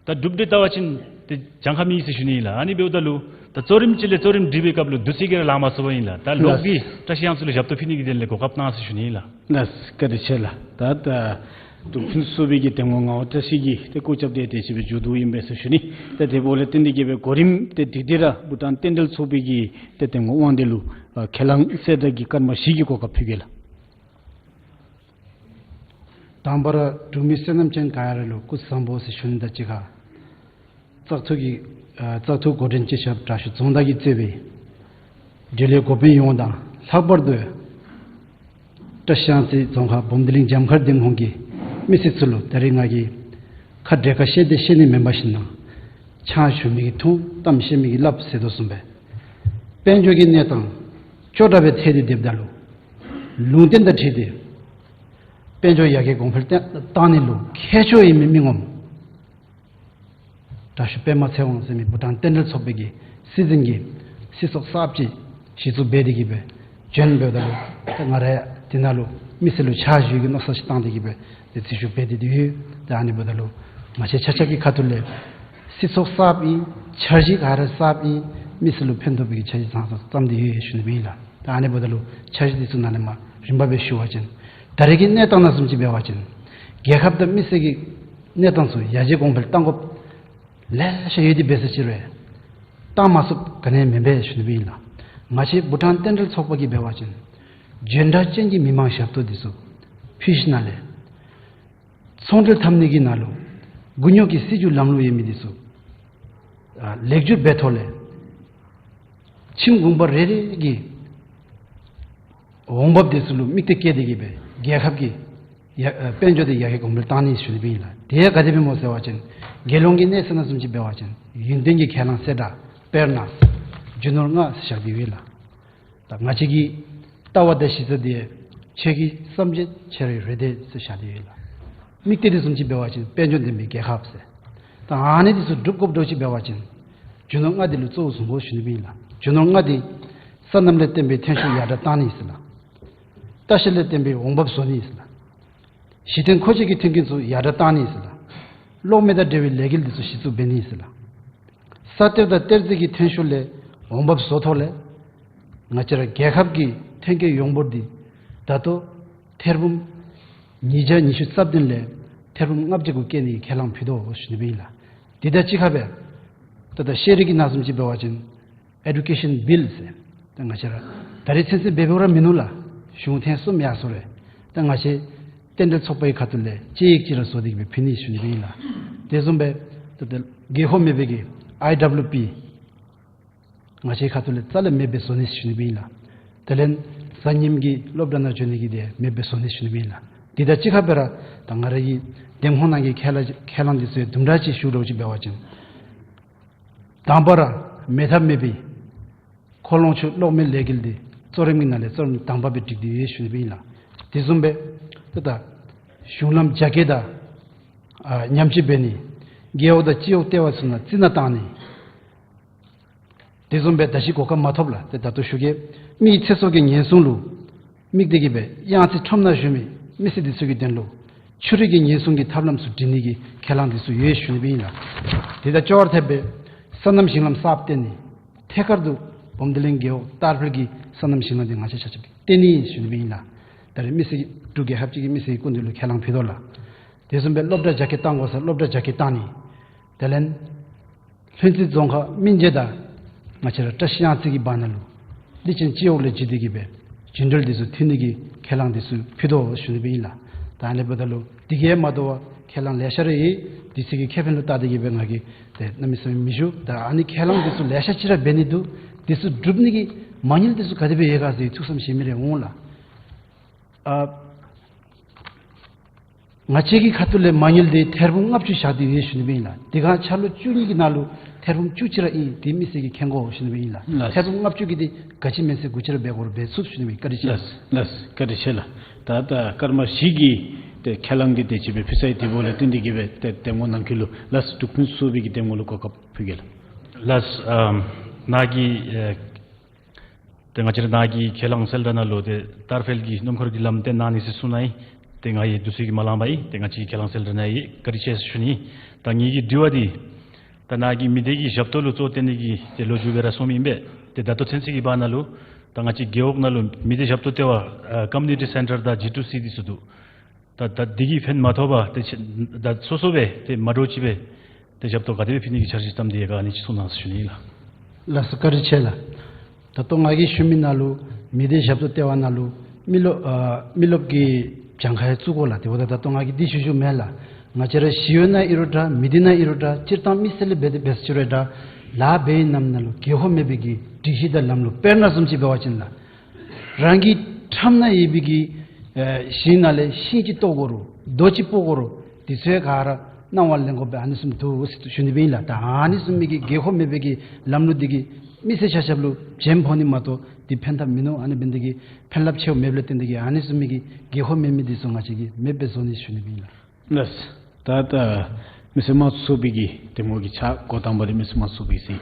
ད་གྲུབ་འབྲས་བལྟ་བ་ཅིན་ཏེ་གྱངས་ཁ་མེད་ཟེར་ཞུ་ནི་ཨིན་ལགས། ཨ་ནི་འབདཝ་ད་ལུ་ད་གཙོ་རིམ་ཅིག་ལས་གཙོ་རིམ་སྒྲིག་པའི་སྐབས་ལུ་བསྡུ་ཚད་ཀྱིས་ར་ལང་མ་ཚུགས་པ་ཨིན་ལགས། ད་ལོག་གི་བཀྲ་ཤིས་གཡང་རྩེ་ལུ་ཞབས་ཏོག་ཕུལ་ནི་གི་དོན་ལས་གོ་སྐབས་གནང་ཟེར་ཞུ་ནི་ཨིན་ལགས། ལགས་སོ། བཀའ་དྲིན་ཆེ་ལགས། ད་ད་འབྲུག་ཕུན་སུམ་ཚོགས་པའི་གི་འདེམས་ངོ་ངག་དབང་བཀྲ་ཤིས་ཀྱིས་ཏེ་སྐུ་ཚབ་སྡེ་དེ་ཅིག་སྦེ་མཇུག་བསྡུཝ་ཨིན་པས་ཟེར་ཞུ་ནི། ད་དེ་འབདཝ་ལས་བརྟེན་ཏེ་གིས་སྦེ་གོ་རིམ་ཏེ་སྒྲིག་སྟེ་ར་བྷུ་ཏན་རྟེན་འབྲེལ་ཚོགས་པའི་གི་ཏེ་འདེམས་ངོ་དབང་འདུས་ལུ་ཁས་བླངས་གསལ་བསྒྲགས་ཀྱི་སྐར་མ་བཞི་གི་གོ་སྐབས་ཕུལ་གེ་ལགས། དང་པ་ར་འབྲུག་མི་བསོད་ནམས་ཅན་ག་ར་ལུ་སྐུ་གཟུགས་བཟང་པོ་ཟེར་ཞུ་ནི་དང་གཅིག་ཁར། བཙག་འཐུ་གི་ཨ་བཙག་འཐུ་འགོ་འདྲེན་སྤྱི་ཁྱབ་དྲག་ཤོས་རྫོང་བདག་གིས་གཙོས་པའི་འབྲེལ་ཡོད་འགོ་དཔོན་ཡོངས་དང་ལྷག་པར་དུ་བཀྲ་ཤིས་གཡང་རྩེ་རྫོང་ཁག་འབུམ་སྡེ་གླིང་འཇམ་མཁར་འདེམས་ཁོངས་ཀྱི་མི་སེར་ཚུ་ལུ་ད་རིས་ང་གིས་ཁ་འབྲལ་ཁ་བཤད་དེ་བཤད་ནི་མེན་པར་ཞིན་ན་ཆང་ཞུ་མི་གིས་འཐུང་གཏམ་བཤད་མི་གིས་སླབ་ཟེར་དོ་བཟུམ་སྦེ་དཔལ་འབྱོར་གྱི་གནས་སྟངས་སྐྱོ་དྲགས་སྦེ་ཐལ་ཏེ་སྡོདཔ་ད་ལུ་ལུང་བསྟན་དང་འཁྲིལ་ཏེ་དཔལ་འབྱོར་ཡར་རྒྱས་གོང་འཕེལ་བཏང་ནི་ལུ་མཁས་མཆོག་ཨིན་མི་མི་ངོམ་དྲག་ཤོས་པདྨ་ཚེ་དབང་ཟེར་མི་བྷུ་ཏན་རྟེན་འབྲེལ་ཚོགས་པའི་གི་སྲིད་འཛིན་གྱི་སྲིད་ཚོགས་གསརཔ་ཅིག་གཞི་བཙུགས་འབད་དེ་གིས་སྦེ་བྱོན་འབདཝ་ད་ལུ་ད་ང་ར་ཡང་དེ་ནང་ལུ་མི་སེར་ལུ་ཕྱག་ཞུ་གི་མནོ་བསམ་ཅིག་བཏང་སྟེ་གིས་སྦེ་ཏེ་འཛུལ་ཞུགས་འབད་དེ་འདི་ཡོད། ད་ཨ་ནི་འབདཝ་ད་ལུ་ང་བཅས་ཆ་ཁྱབ་ཀྱི་ཁ་ཐུག་ལས་སྲིད་ཚོགས་གསརཔ་ཨིན། འཆར་གཞི་ག་ར་གསརཔ་ཨིན། མི་སེར་ལུ་ཕན་ཐོགས་པའི་གི་འཆར་གཞི་བཟང་བཟང་བརྩམས་ཏེ་ཡོད་ཞུ་ནི་སྦེ་ཨིན་ལགས། ད་ཨ་ནི་འབདཝ་ད་ལུ་འཆར་གཞི་འདི་ཚུ་ནང་ལས་མར་རིམ་པ་སྦེ་ཞུ་བ་ཅིན་ད་རེས་ཀྱི་གནས་སྟངས་ནང་བཟུམ་ཅིག་འབད་བ་ཅིན་རྒྱལ་ཁབ་དང་མི་སེར་གྱི་གནས་སྟངས་ཚུ་ཡར་རྒྱས་གོང་འཕེལ་བཏང་དགོཔ་ལེ་ཤ་ཡོད་དེ་འབད་ས་ཅིག་རུང་བཏང་མ་ཚུགསཔ་ག་ནི་ཡང་མེན་པས་ཞུ་ནི་སྦེ་ཨིན་ལགས། ང་བཅས་བྷུ་ཏན་རྟེན་འབྲེལ་ཚོགས་པ་གིས་འབད་བ་ཅིན་འཇོན་ཐང་ཅན་གྱི་མི་མང་ཞབས་ཏོག་འདི་ཚུ་ཕུལ་ཞིནམ་ལས་ཚོང་འབྲེལ་འཐབ་ནི་གི་ནང་ལུ་མགུ་ཉོག་གི་སྲིད་བྱུས་ལམ་ལུགས་ཡོད་མི་འདི་ཚུ་ཨ་ལེགས་བཅོས་འབད་ཐོག་ལས་ཁྱིམ་གུང་པ་རེ་རེ་གིས་འོང་འབབ་འདི་ཚུ་ལུ་དམིགས་གཏད་བསྐྱེད་དེ་གིས་སྦེ་རྒྱལ་ཁབ་ཀྱི་ཡ་ཨ་དཔལ་འབྱོར་འདི་ཡར་རྒྱས་གོང་འཕེལ་བཏང་ནི་ཞུ་ནི་སྦེ་ཨིན་ལགས། དེ་ཡང་ག་དེ་སྦེ་སྨོ་ཟེར་བ་ཅིན་རྒྱལ་ཡོངས་ཀྱི་གནས་ཚད་ནང་བཟུམ་ཅིག་འབད་བ་ཅིན་ཡུན་བརྟན་གྱི་ཁས་བླངས་གསལ་བསྒྲགས་དཔེར་ན་རྒྱུ་ནོར་ལྔ་ཟེར་བཞག་སྟེ་ཡོད་ལགས། ད་ང་བཅས་ཀྱི་ལྟ་བ་དང་གཞི་རྩ་འདི་ཆོས་ཀྱི་བསམ་བརྗོད་ཆེ་རུང་རེ་འདོད་ཟེར་བཞག་སྟེ་ཡོད་ལགས། དམིགས་གཏད་འདི་བཟུམ་ཅིག་འབད་བ་ཅིན་དཔལ་འབྱོར་ལྡན་པའི་རྒྱལ་ཁབ་ཟེར། ད་ཨ་ནི་འདི་ཚུ་སྒྲུབ་དགོཔ་འདྲཝ་ཅིག་འབད་བ་ཅིན་རྒྱུ་ནོར་ལྔ་འདི་ལུ་གཙོ་བོ་བཟུང་དགོ་ཞུ་ནི་སྦེ་ཨིན་ལགས། རྒྱུ་ནོར་ལྔ་འདི་སོ་ནམ་ལས་བརྟེན་པའི་ཐོན་ཤུགས་ཡར་དྲག་བཏང་ནི་ཟེར་ལགས། ལྟ་བཤལ་ལས་བརྟེན་པའི་འོང་འབབ་བཟོ་ནི་ཟེར་ལགས། གཞི་རྟེན་མཁོ་ཆས་ཀྱི་མཐུན་རྐྱེན་ཚུ་ཡར་དྲག་བཏང་ནི་ཟེར་ལགས། གློག་མེ་དང་འབྲེལ་བའི་ལས་འགུལ་འདི་ཚུ་གཞི་བཙུགས་འབད་ནི་ཟེར་ལགས། ས་གཏེར་དང་གཏེར་རྫས་ཀྱི་ཐོན་ཤུགས་ལས་འོང་འབབ་བཟོ་ཐོག་ལས་ང་བཅས་ར་རྒྱལ་ཁབ་ཀྱི་ཐོན་སྐྱེད་ཡོངས་འབོར་འདི་ད་ལྟོ་ཐེར་འབུམ་ཉིས་བརྒྱ་ཉི་ཤུ་རྩ་བདུན་ལས་ཐེར་འབུམ་ལྔ་བརྒྱ་གུ་བསྐྱེད་ནི་ཁས་བླངས་ཕུལ་དོ་ཞུ་ནི་སྦེ་ཨིན་ལགས། དེ་དང་གཅིག་ཁར་སྦེ་ད་ལྟོ་ཤེས་རིག་གི་ནང་བཟུམ་ཅིག་འབད་བ་ཅིན་ཨེ་ཌུ་ཀེ་ཤཱན་བིལ་ཟེར་ད་ང་བཅས་ར་ད་རེས་ཚུན་ཚོད་འབད་འབདཝ་ར་མིན་ནུག་ལགས། གཞུང་ཐེངས་གསུམ་ཡར་སོང་རུང་ད་ང་བཅས་རྟེན་འབྲེལ་ཚོགས་པའི་ཁ་ཐུག་ལས་དཔྱད་ཡིག་ཅིག་ར་བཟོ་སྟེ་གིས་སྦེ་ཕུལ་ནི་ཞུ་ནི་སྦེ་ཨིན་ལགས། དེ་བཟུམ་སྦེ་ད་ལྟོ་དགོས་མཁོ་མེད་པའི་གི་ཨའི་ཌབ་ལུ་པི་ང་བཅས་ཁ་ཐུག་ལས་རྩ་ལས་མེདཔ་སྦེ་བཟོ་ནི་ཞུ་ནི་སྦེ་ཨིན་ལགས། དེ་ལས་གཟའ་ཉིམ་གི་སློབ་གྲྭ་ནང་འགྱོ་ནི་གི་དེ་མེདཔ་སྦེ་བཟོ་ནི་ཞུ་ནི་སྦེ་ཨིན་ལགས། དེ་དང་གཅིག་ཁར་སྦེ་ར་ད་ང་ར་གི་འདེམས་ཁོངས་ནང་གི་ཁས་བླངས་ཁས་བླངས་འདི་ཚུ་དུམ་གྲ་ཅིག་ཞུ་འདྲཝ་ཅིག་འབད་བ་ཅིན་དང་པ་ར་མེད་ཐབས་མེད་པའི་འཁོར་ལོངས་སྤྱོད་གློག་མེའི་ལས་འགུལ་འདི་གཙོ་རིམ་གྱི་ནང་ལས་གཙོ་རིམ་དང་པ་སྦེ་བསྒྲིགས་ཏེ་ཡོད་ཞུ་ནི་སྦེ་ཨིན་ལགས། དེ་བཟུམ་སྦེ་ད་ལྟོ་གཞུང་ལམ་རྒྱ་སྐྱེད་དང་ཨ་མཉམ་སྤྱོད་འབད་ནི། རྒེད་འོག་དང་སྤྱི་འོག་ལྟེ་བ་ཚུ་ནང་རྩི་ནག་བཏང་ནི། དེ་བཟུམ་སྦེ་ད་ཅི་གོ་སྐབས་མ་ཐོབ་ལགས། ཏེ་ད་ལྟོ་ཞུ་གེ། མིའི་ཚེ་སྲོག་གི་ཉེན་སྲུང་ལུ་དམིགས་ཏེ་གིས་སྦེ་གཡང་རྩེ་ཁྲོམ་ནང་བཞུགས་མི་མི་སེར་འདི་ཚུ་གི་དོན་ལུ་ཆུ་རུད་ཀྱི་ཉེན་སྲུང་གི་ཐབས་ལམ་ཚུ་སྒྲིག་ནི་གི་ཁས་བླངས་འདི་ཚུ་ཡོད་ཞུ་ནི་སྦེ་ཨིན་ལགས། དེ་དང་ཅོག་ར་འཐདཔ་སྦེ་སོ་ནམ་ཞིང་ལམ་གསརཔ་བཏོན་ནི། ཐད་ཀར་དུ་འབུམ་སྡེ་གླིང་རྒེད་འོག་ལྟར་འཕེལ་གྱི་སོ་ནམ་ཞིང་ལམ་འདི་ང་བཅས་ཆ་ཁྱབ་ཀྱིས་བཏོན་ནི་ཞུ་ནི་སྦེ་ཨིན་ལགས། ད་རེས་མི་སེར་འབྲུག་རྒྱལ་ཁབ་ཅིག་གི་མི་སེར་གྱི་སྐུ་མདུན་ལུ་ཁས་བླངས་ཕུལ་དོ་ལགས། དེ་བཟུམ་སྦེ་སློབ་གྲྭ་རྒྱ་སྐྱེད་བཏང་དགོ་ས་སློབ་གྲྭ་རྒྱ་སྐྱེད་བཏང་ནི། དེ་ལས་ལྷུན་རྩེ་རྫོང་ཁག་སྨིན་བྱེད་དང་ང་བཅས་ར་བཀྲ་ཤིས་གཡང་རྩེ་གི་བར་ན་ལུ་ལི་ཅན་སྤྱི་འོག་ལས་བརྒྱུད་དེ་གིས་སྦེ་རྒྱུན་འགྲུལ་འདི་ཚུ་མཐུད་ནི་གི་ཁས་བླངས་འདི་ཚུ་ཕུལ་དོ་ཞུ་ནི་སྦེ་ཨིན་ལགས། ད་ཨ་ནི་འབདཝ་ད་ལུ་དེ་གིས་མ་དོ་བར་ཁས་བླངས་ལེ་ཤ་ར་ཡོད། དུས་ཚོད་ཀྱི་ཁེ་ཕན་ལུ་བལྟ་སྟེ་གིས་སྦེ་ང་གིས་ཏེ་གནམ་མེད་ས་མེད་མི་ཞུ། ད་ཨ་ནི་ཁས་བླངས་འདི་ཚུ་ལེ་ཤ་ཅིག་ར་འབད་ནི་འདུག། འདི་ཚུ་སྒྲུབ་ནི་གི་མ་དངུལ་འདི་ཚུ་ག་དེ་སྦེ་ཡོད་ག་ཟེར་ཐུགས་བསམ་བཞེས་མི་རེ་འོང་ལགས། ཨ་ང་བཅས་ཀྱི་ཁ་ཐུག་ལས་མ་དངུལ་འདི་ཐེར་འབུམ་ལྔ་བཅུ་བཞག་སྟེ་ཡོད་ཞུ་ནི་སྦེ་ཨིན་ལགས། དེ་སྒང་ཆ་ལུ་བཅུ་གཉིས་ཀྱི་ནང་ལུ་ཐེར་འབུམ་བཅུ་གཅིག་ར་ཨིན། དེ་མི་སེར་གྱིས་མཁྱེན་དགོ་ཞུ་ནི་སྦེ་ཨིན་ལགས། ལགས། ཐེར་འབུམ་ལྔ་བཅུ་གི་འདི་ག་ཅི་མེན་ཟེར་དགུ་ཅིག་ར་འབད་དགོ་རུང་འབད་ཚུགས་ཞུ་ནི་སྦེ། བཀའ་དྲིན་ཆེ། ལགས་ལགས། བཀའ་དྲིན་ཆེ་ལགས། ད་ད་སྐར་མ་བཞི་གི་ཏེ་ཁས་བླངས་འདི་དེ་ཅིག་སྦེ་ཕུལ་ཚར་ཡི། དེ་འབདཝ་ལས་བརྟེན་ཏེ་གིས་སྦེ་ཏེ་འདེམས་ངོ་ནམ་མཁའི་ལུ་ལགས་སོ་འབྲུག་ཕུན་སུམ་ཚོགས་པའི་གི་འདེམས་ངོ་ལུ་གོ་སྐབས་ཕུལ་གེ་ལགས། ལགས་སོ། ཨམ་ནཱ་གི་ཨེ་ ཏེ་ང་བཅས་ར་ནཱ་གི་ཁས་བླངས་གསལ་བསྒྲགས་ནང་ལུ་ཏེ་ཏར་ཕེལ་གྱི་སྣུམ་འཁོར་གྱི་ལམ་བཏོན་གནང་ནི་ཟེར་གསུངས་གནང་ཡི། ཏེ་ང་གིས་དུས་ཚོད་ཀྱིས་མ་ལང་པ་ཨིན། ཏེ་ང་བཅས་ཀྱི་ཁས་བླངས་གསལ་བསྒྲགས་ནང་ཡང་བཀའ་དྲིན་ཆེ་ཟེར་ཞུ་ནི། ད་ངེ་གི་དྲི་བ་འདི་ད་ནཱ་གི་མི་སྡེ་གི་ཞབས་ཏོག་ལུ་གཙོ་བོ་བཏོན་ནི་གི་ཏེ་ལོ་རྒྱུས་སྦེ་ར་གསུངས་མི་ཨིན་པས། ཏེ་ད་ལྟོ་ཚུན་ཚོད་ཀྱི་བར་ན་ལུ་ད་ང་བཅས་རྒེད་འོག་ནང་ལུ་མི་སྡེ་ཞབས་ཏོག་ལྟེ་བ་ཨ་ཀོ་མིའུ་ནི་ཊི་སེན་ཊར་དང་ཇི་ཊུ་སི་འདི་ཚུ་འདུག། ད་ད་འདི་གིས་ཕན་མ་ཐོགས་པར་ཏེ་ཆ་ད་སོ་སོ་སྦེ་ཏེ་མ་འདྲཝ་ཅིག་སྦེ་ཏེ་ཞབས་ཏོག་ག་དེ་སྦེ་ཕུལ་ནི་གི་འཆར་གཞི་བརྩམས་ཏེ་ཡོད་ག་ཨ་ནི་ཅིག་གསུང་གནང་ཟེར་ཞུ་ནི་ལགས། ལགས་སོ། བཀའ་དྲིན་ཆེ་ལགས། ད་ལྟོ་ང་གིས་ཞུ་མི་ནང་ལུ་མི་སྡེ་ཞབས་ཏོག་ལྟེ་བ་ནང་ལུ་མི་རློབས་ཨ་མི་རློབས་ཀྱི་གྱངས་ཁ་ཡང་བཙུགས་དགོ་ལགས། དེ་འབདཝ་ད་ད་ལྟོ་ང་གིས་འདི་ཞུ་ཞུཝ་མེན་ལགས། ང་བཅས་ར་གཞི་གཡོག་ནང་ཨིན་རུང་འདྲ་མི་སྡེ་ནང་ཨིན་རུང་འདྲ་སྤྱིར་བཏང་མི་སེར་ལུ་འབད་དེ་འབད་ཟེར་ཅི་རུང་འདྲ་ལཱ་འབད་ནི་ནང་ལུ་རྒེད་འོག་མེད་པའི་གི་སྒྲིག་གཞི་དང་ལམ་ལུགས་དཔེར་ན་བཟུམ་ཅིག་འབད་བ་ཅིན་ལགས། རང་གི་འགྲམ་ནང་ཡོད་པའི་གི་ཨེ་ཞིང་ནང་ལས་ཤིང་ཅིག་བཏོག་དགོ་རུང་རྡོ་ཅིག་སྤོ་དགོ་རུང་དེ་ཚུ་ག་ར་གནང་བ་ལེན་དགོཔ་སྦེ་ཨ་ནི་བཟུམ་འདུག་ཟེར་ཞུ་ནི་སྦེ་ཨིན་ལགས། ད་ཨ་ནི་བཟུམ་མའི་གི་རྒེད་འོག་མེད་པའི་གི་ལམ་ལུགས་འདི་གིས་མི་སེར་ཆ་ཁྱབ་ལུ་བྱེམ་ཕོག་ནི་མ་གཏོགས་དེ་ཕན་ཐབས་མིན་ནུག། ཨ་ནི་འབད་ནི་དེ་གིས་ཕན་རླབས་ཆེཝ་མེདཔ་ལས་བརྟེན་ཏེ་གིས་ཨ་ནི་བཟུམ་མའི་གི་རྒེད་འོག་མེད་མི་འདི་ཚུ་ང་བཅས་ཀྱིས་མེདཔ་སྦེ་བཟོ་ནི་ཞུ་ནི་སྦེ་ཨིན་ལགས། ལགས། ད་ད་མི་སེར་དམངས་གཙོ་ཚོགས་པའི་གི་གདམ་ངོ་གི་ཕྱག་འགོ་དང་པ་འདི་མི་སེར་དམངས་གཙོ་ཚོགས་པའི་གི་ཟེར།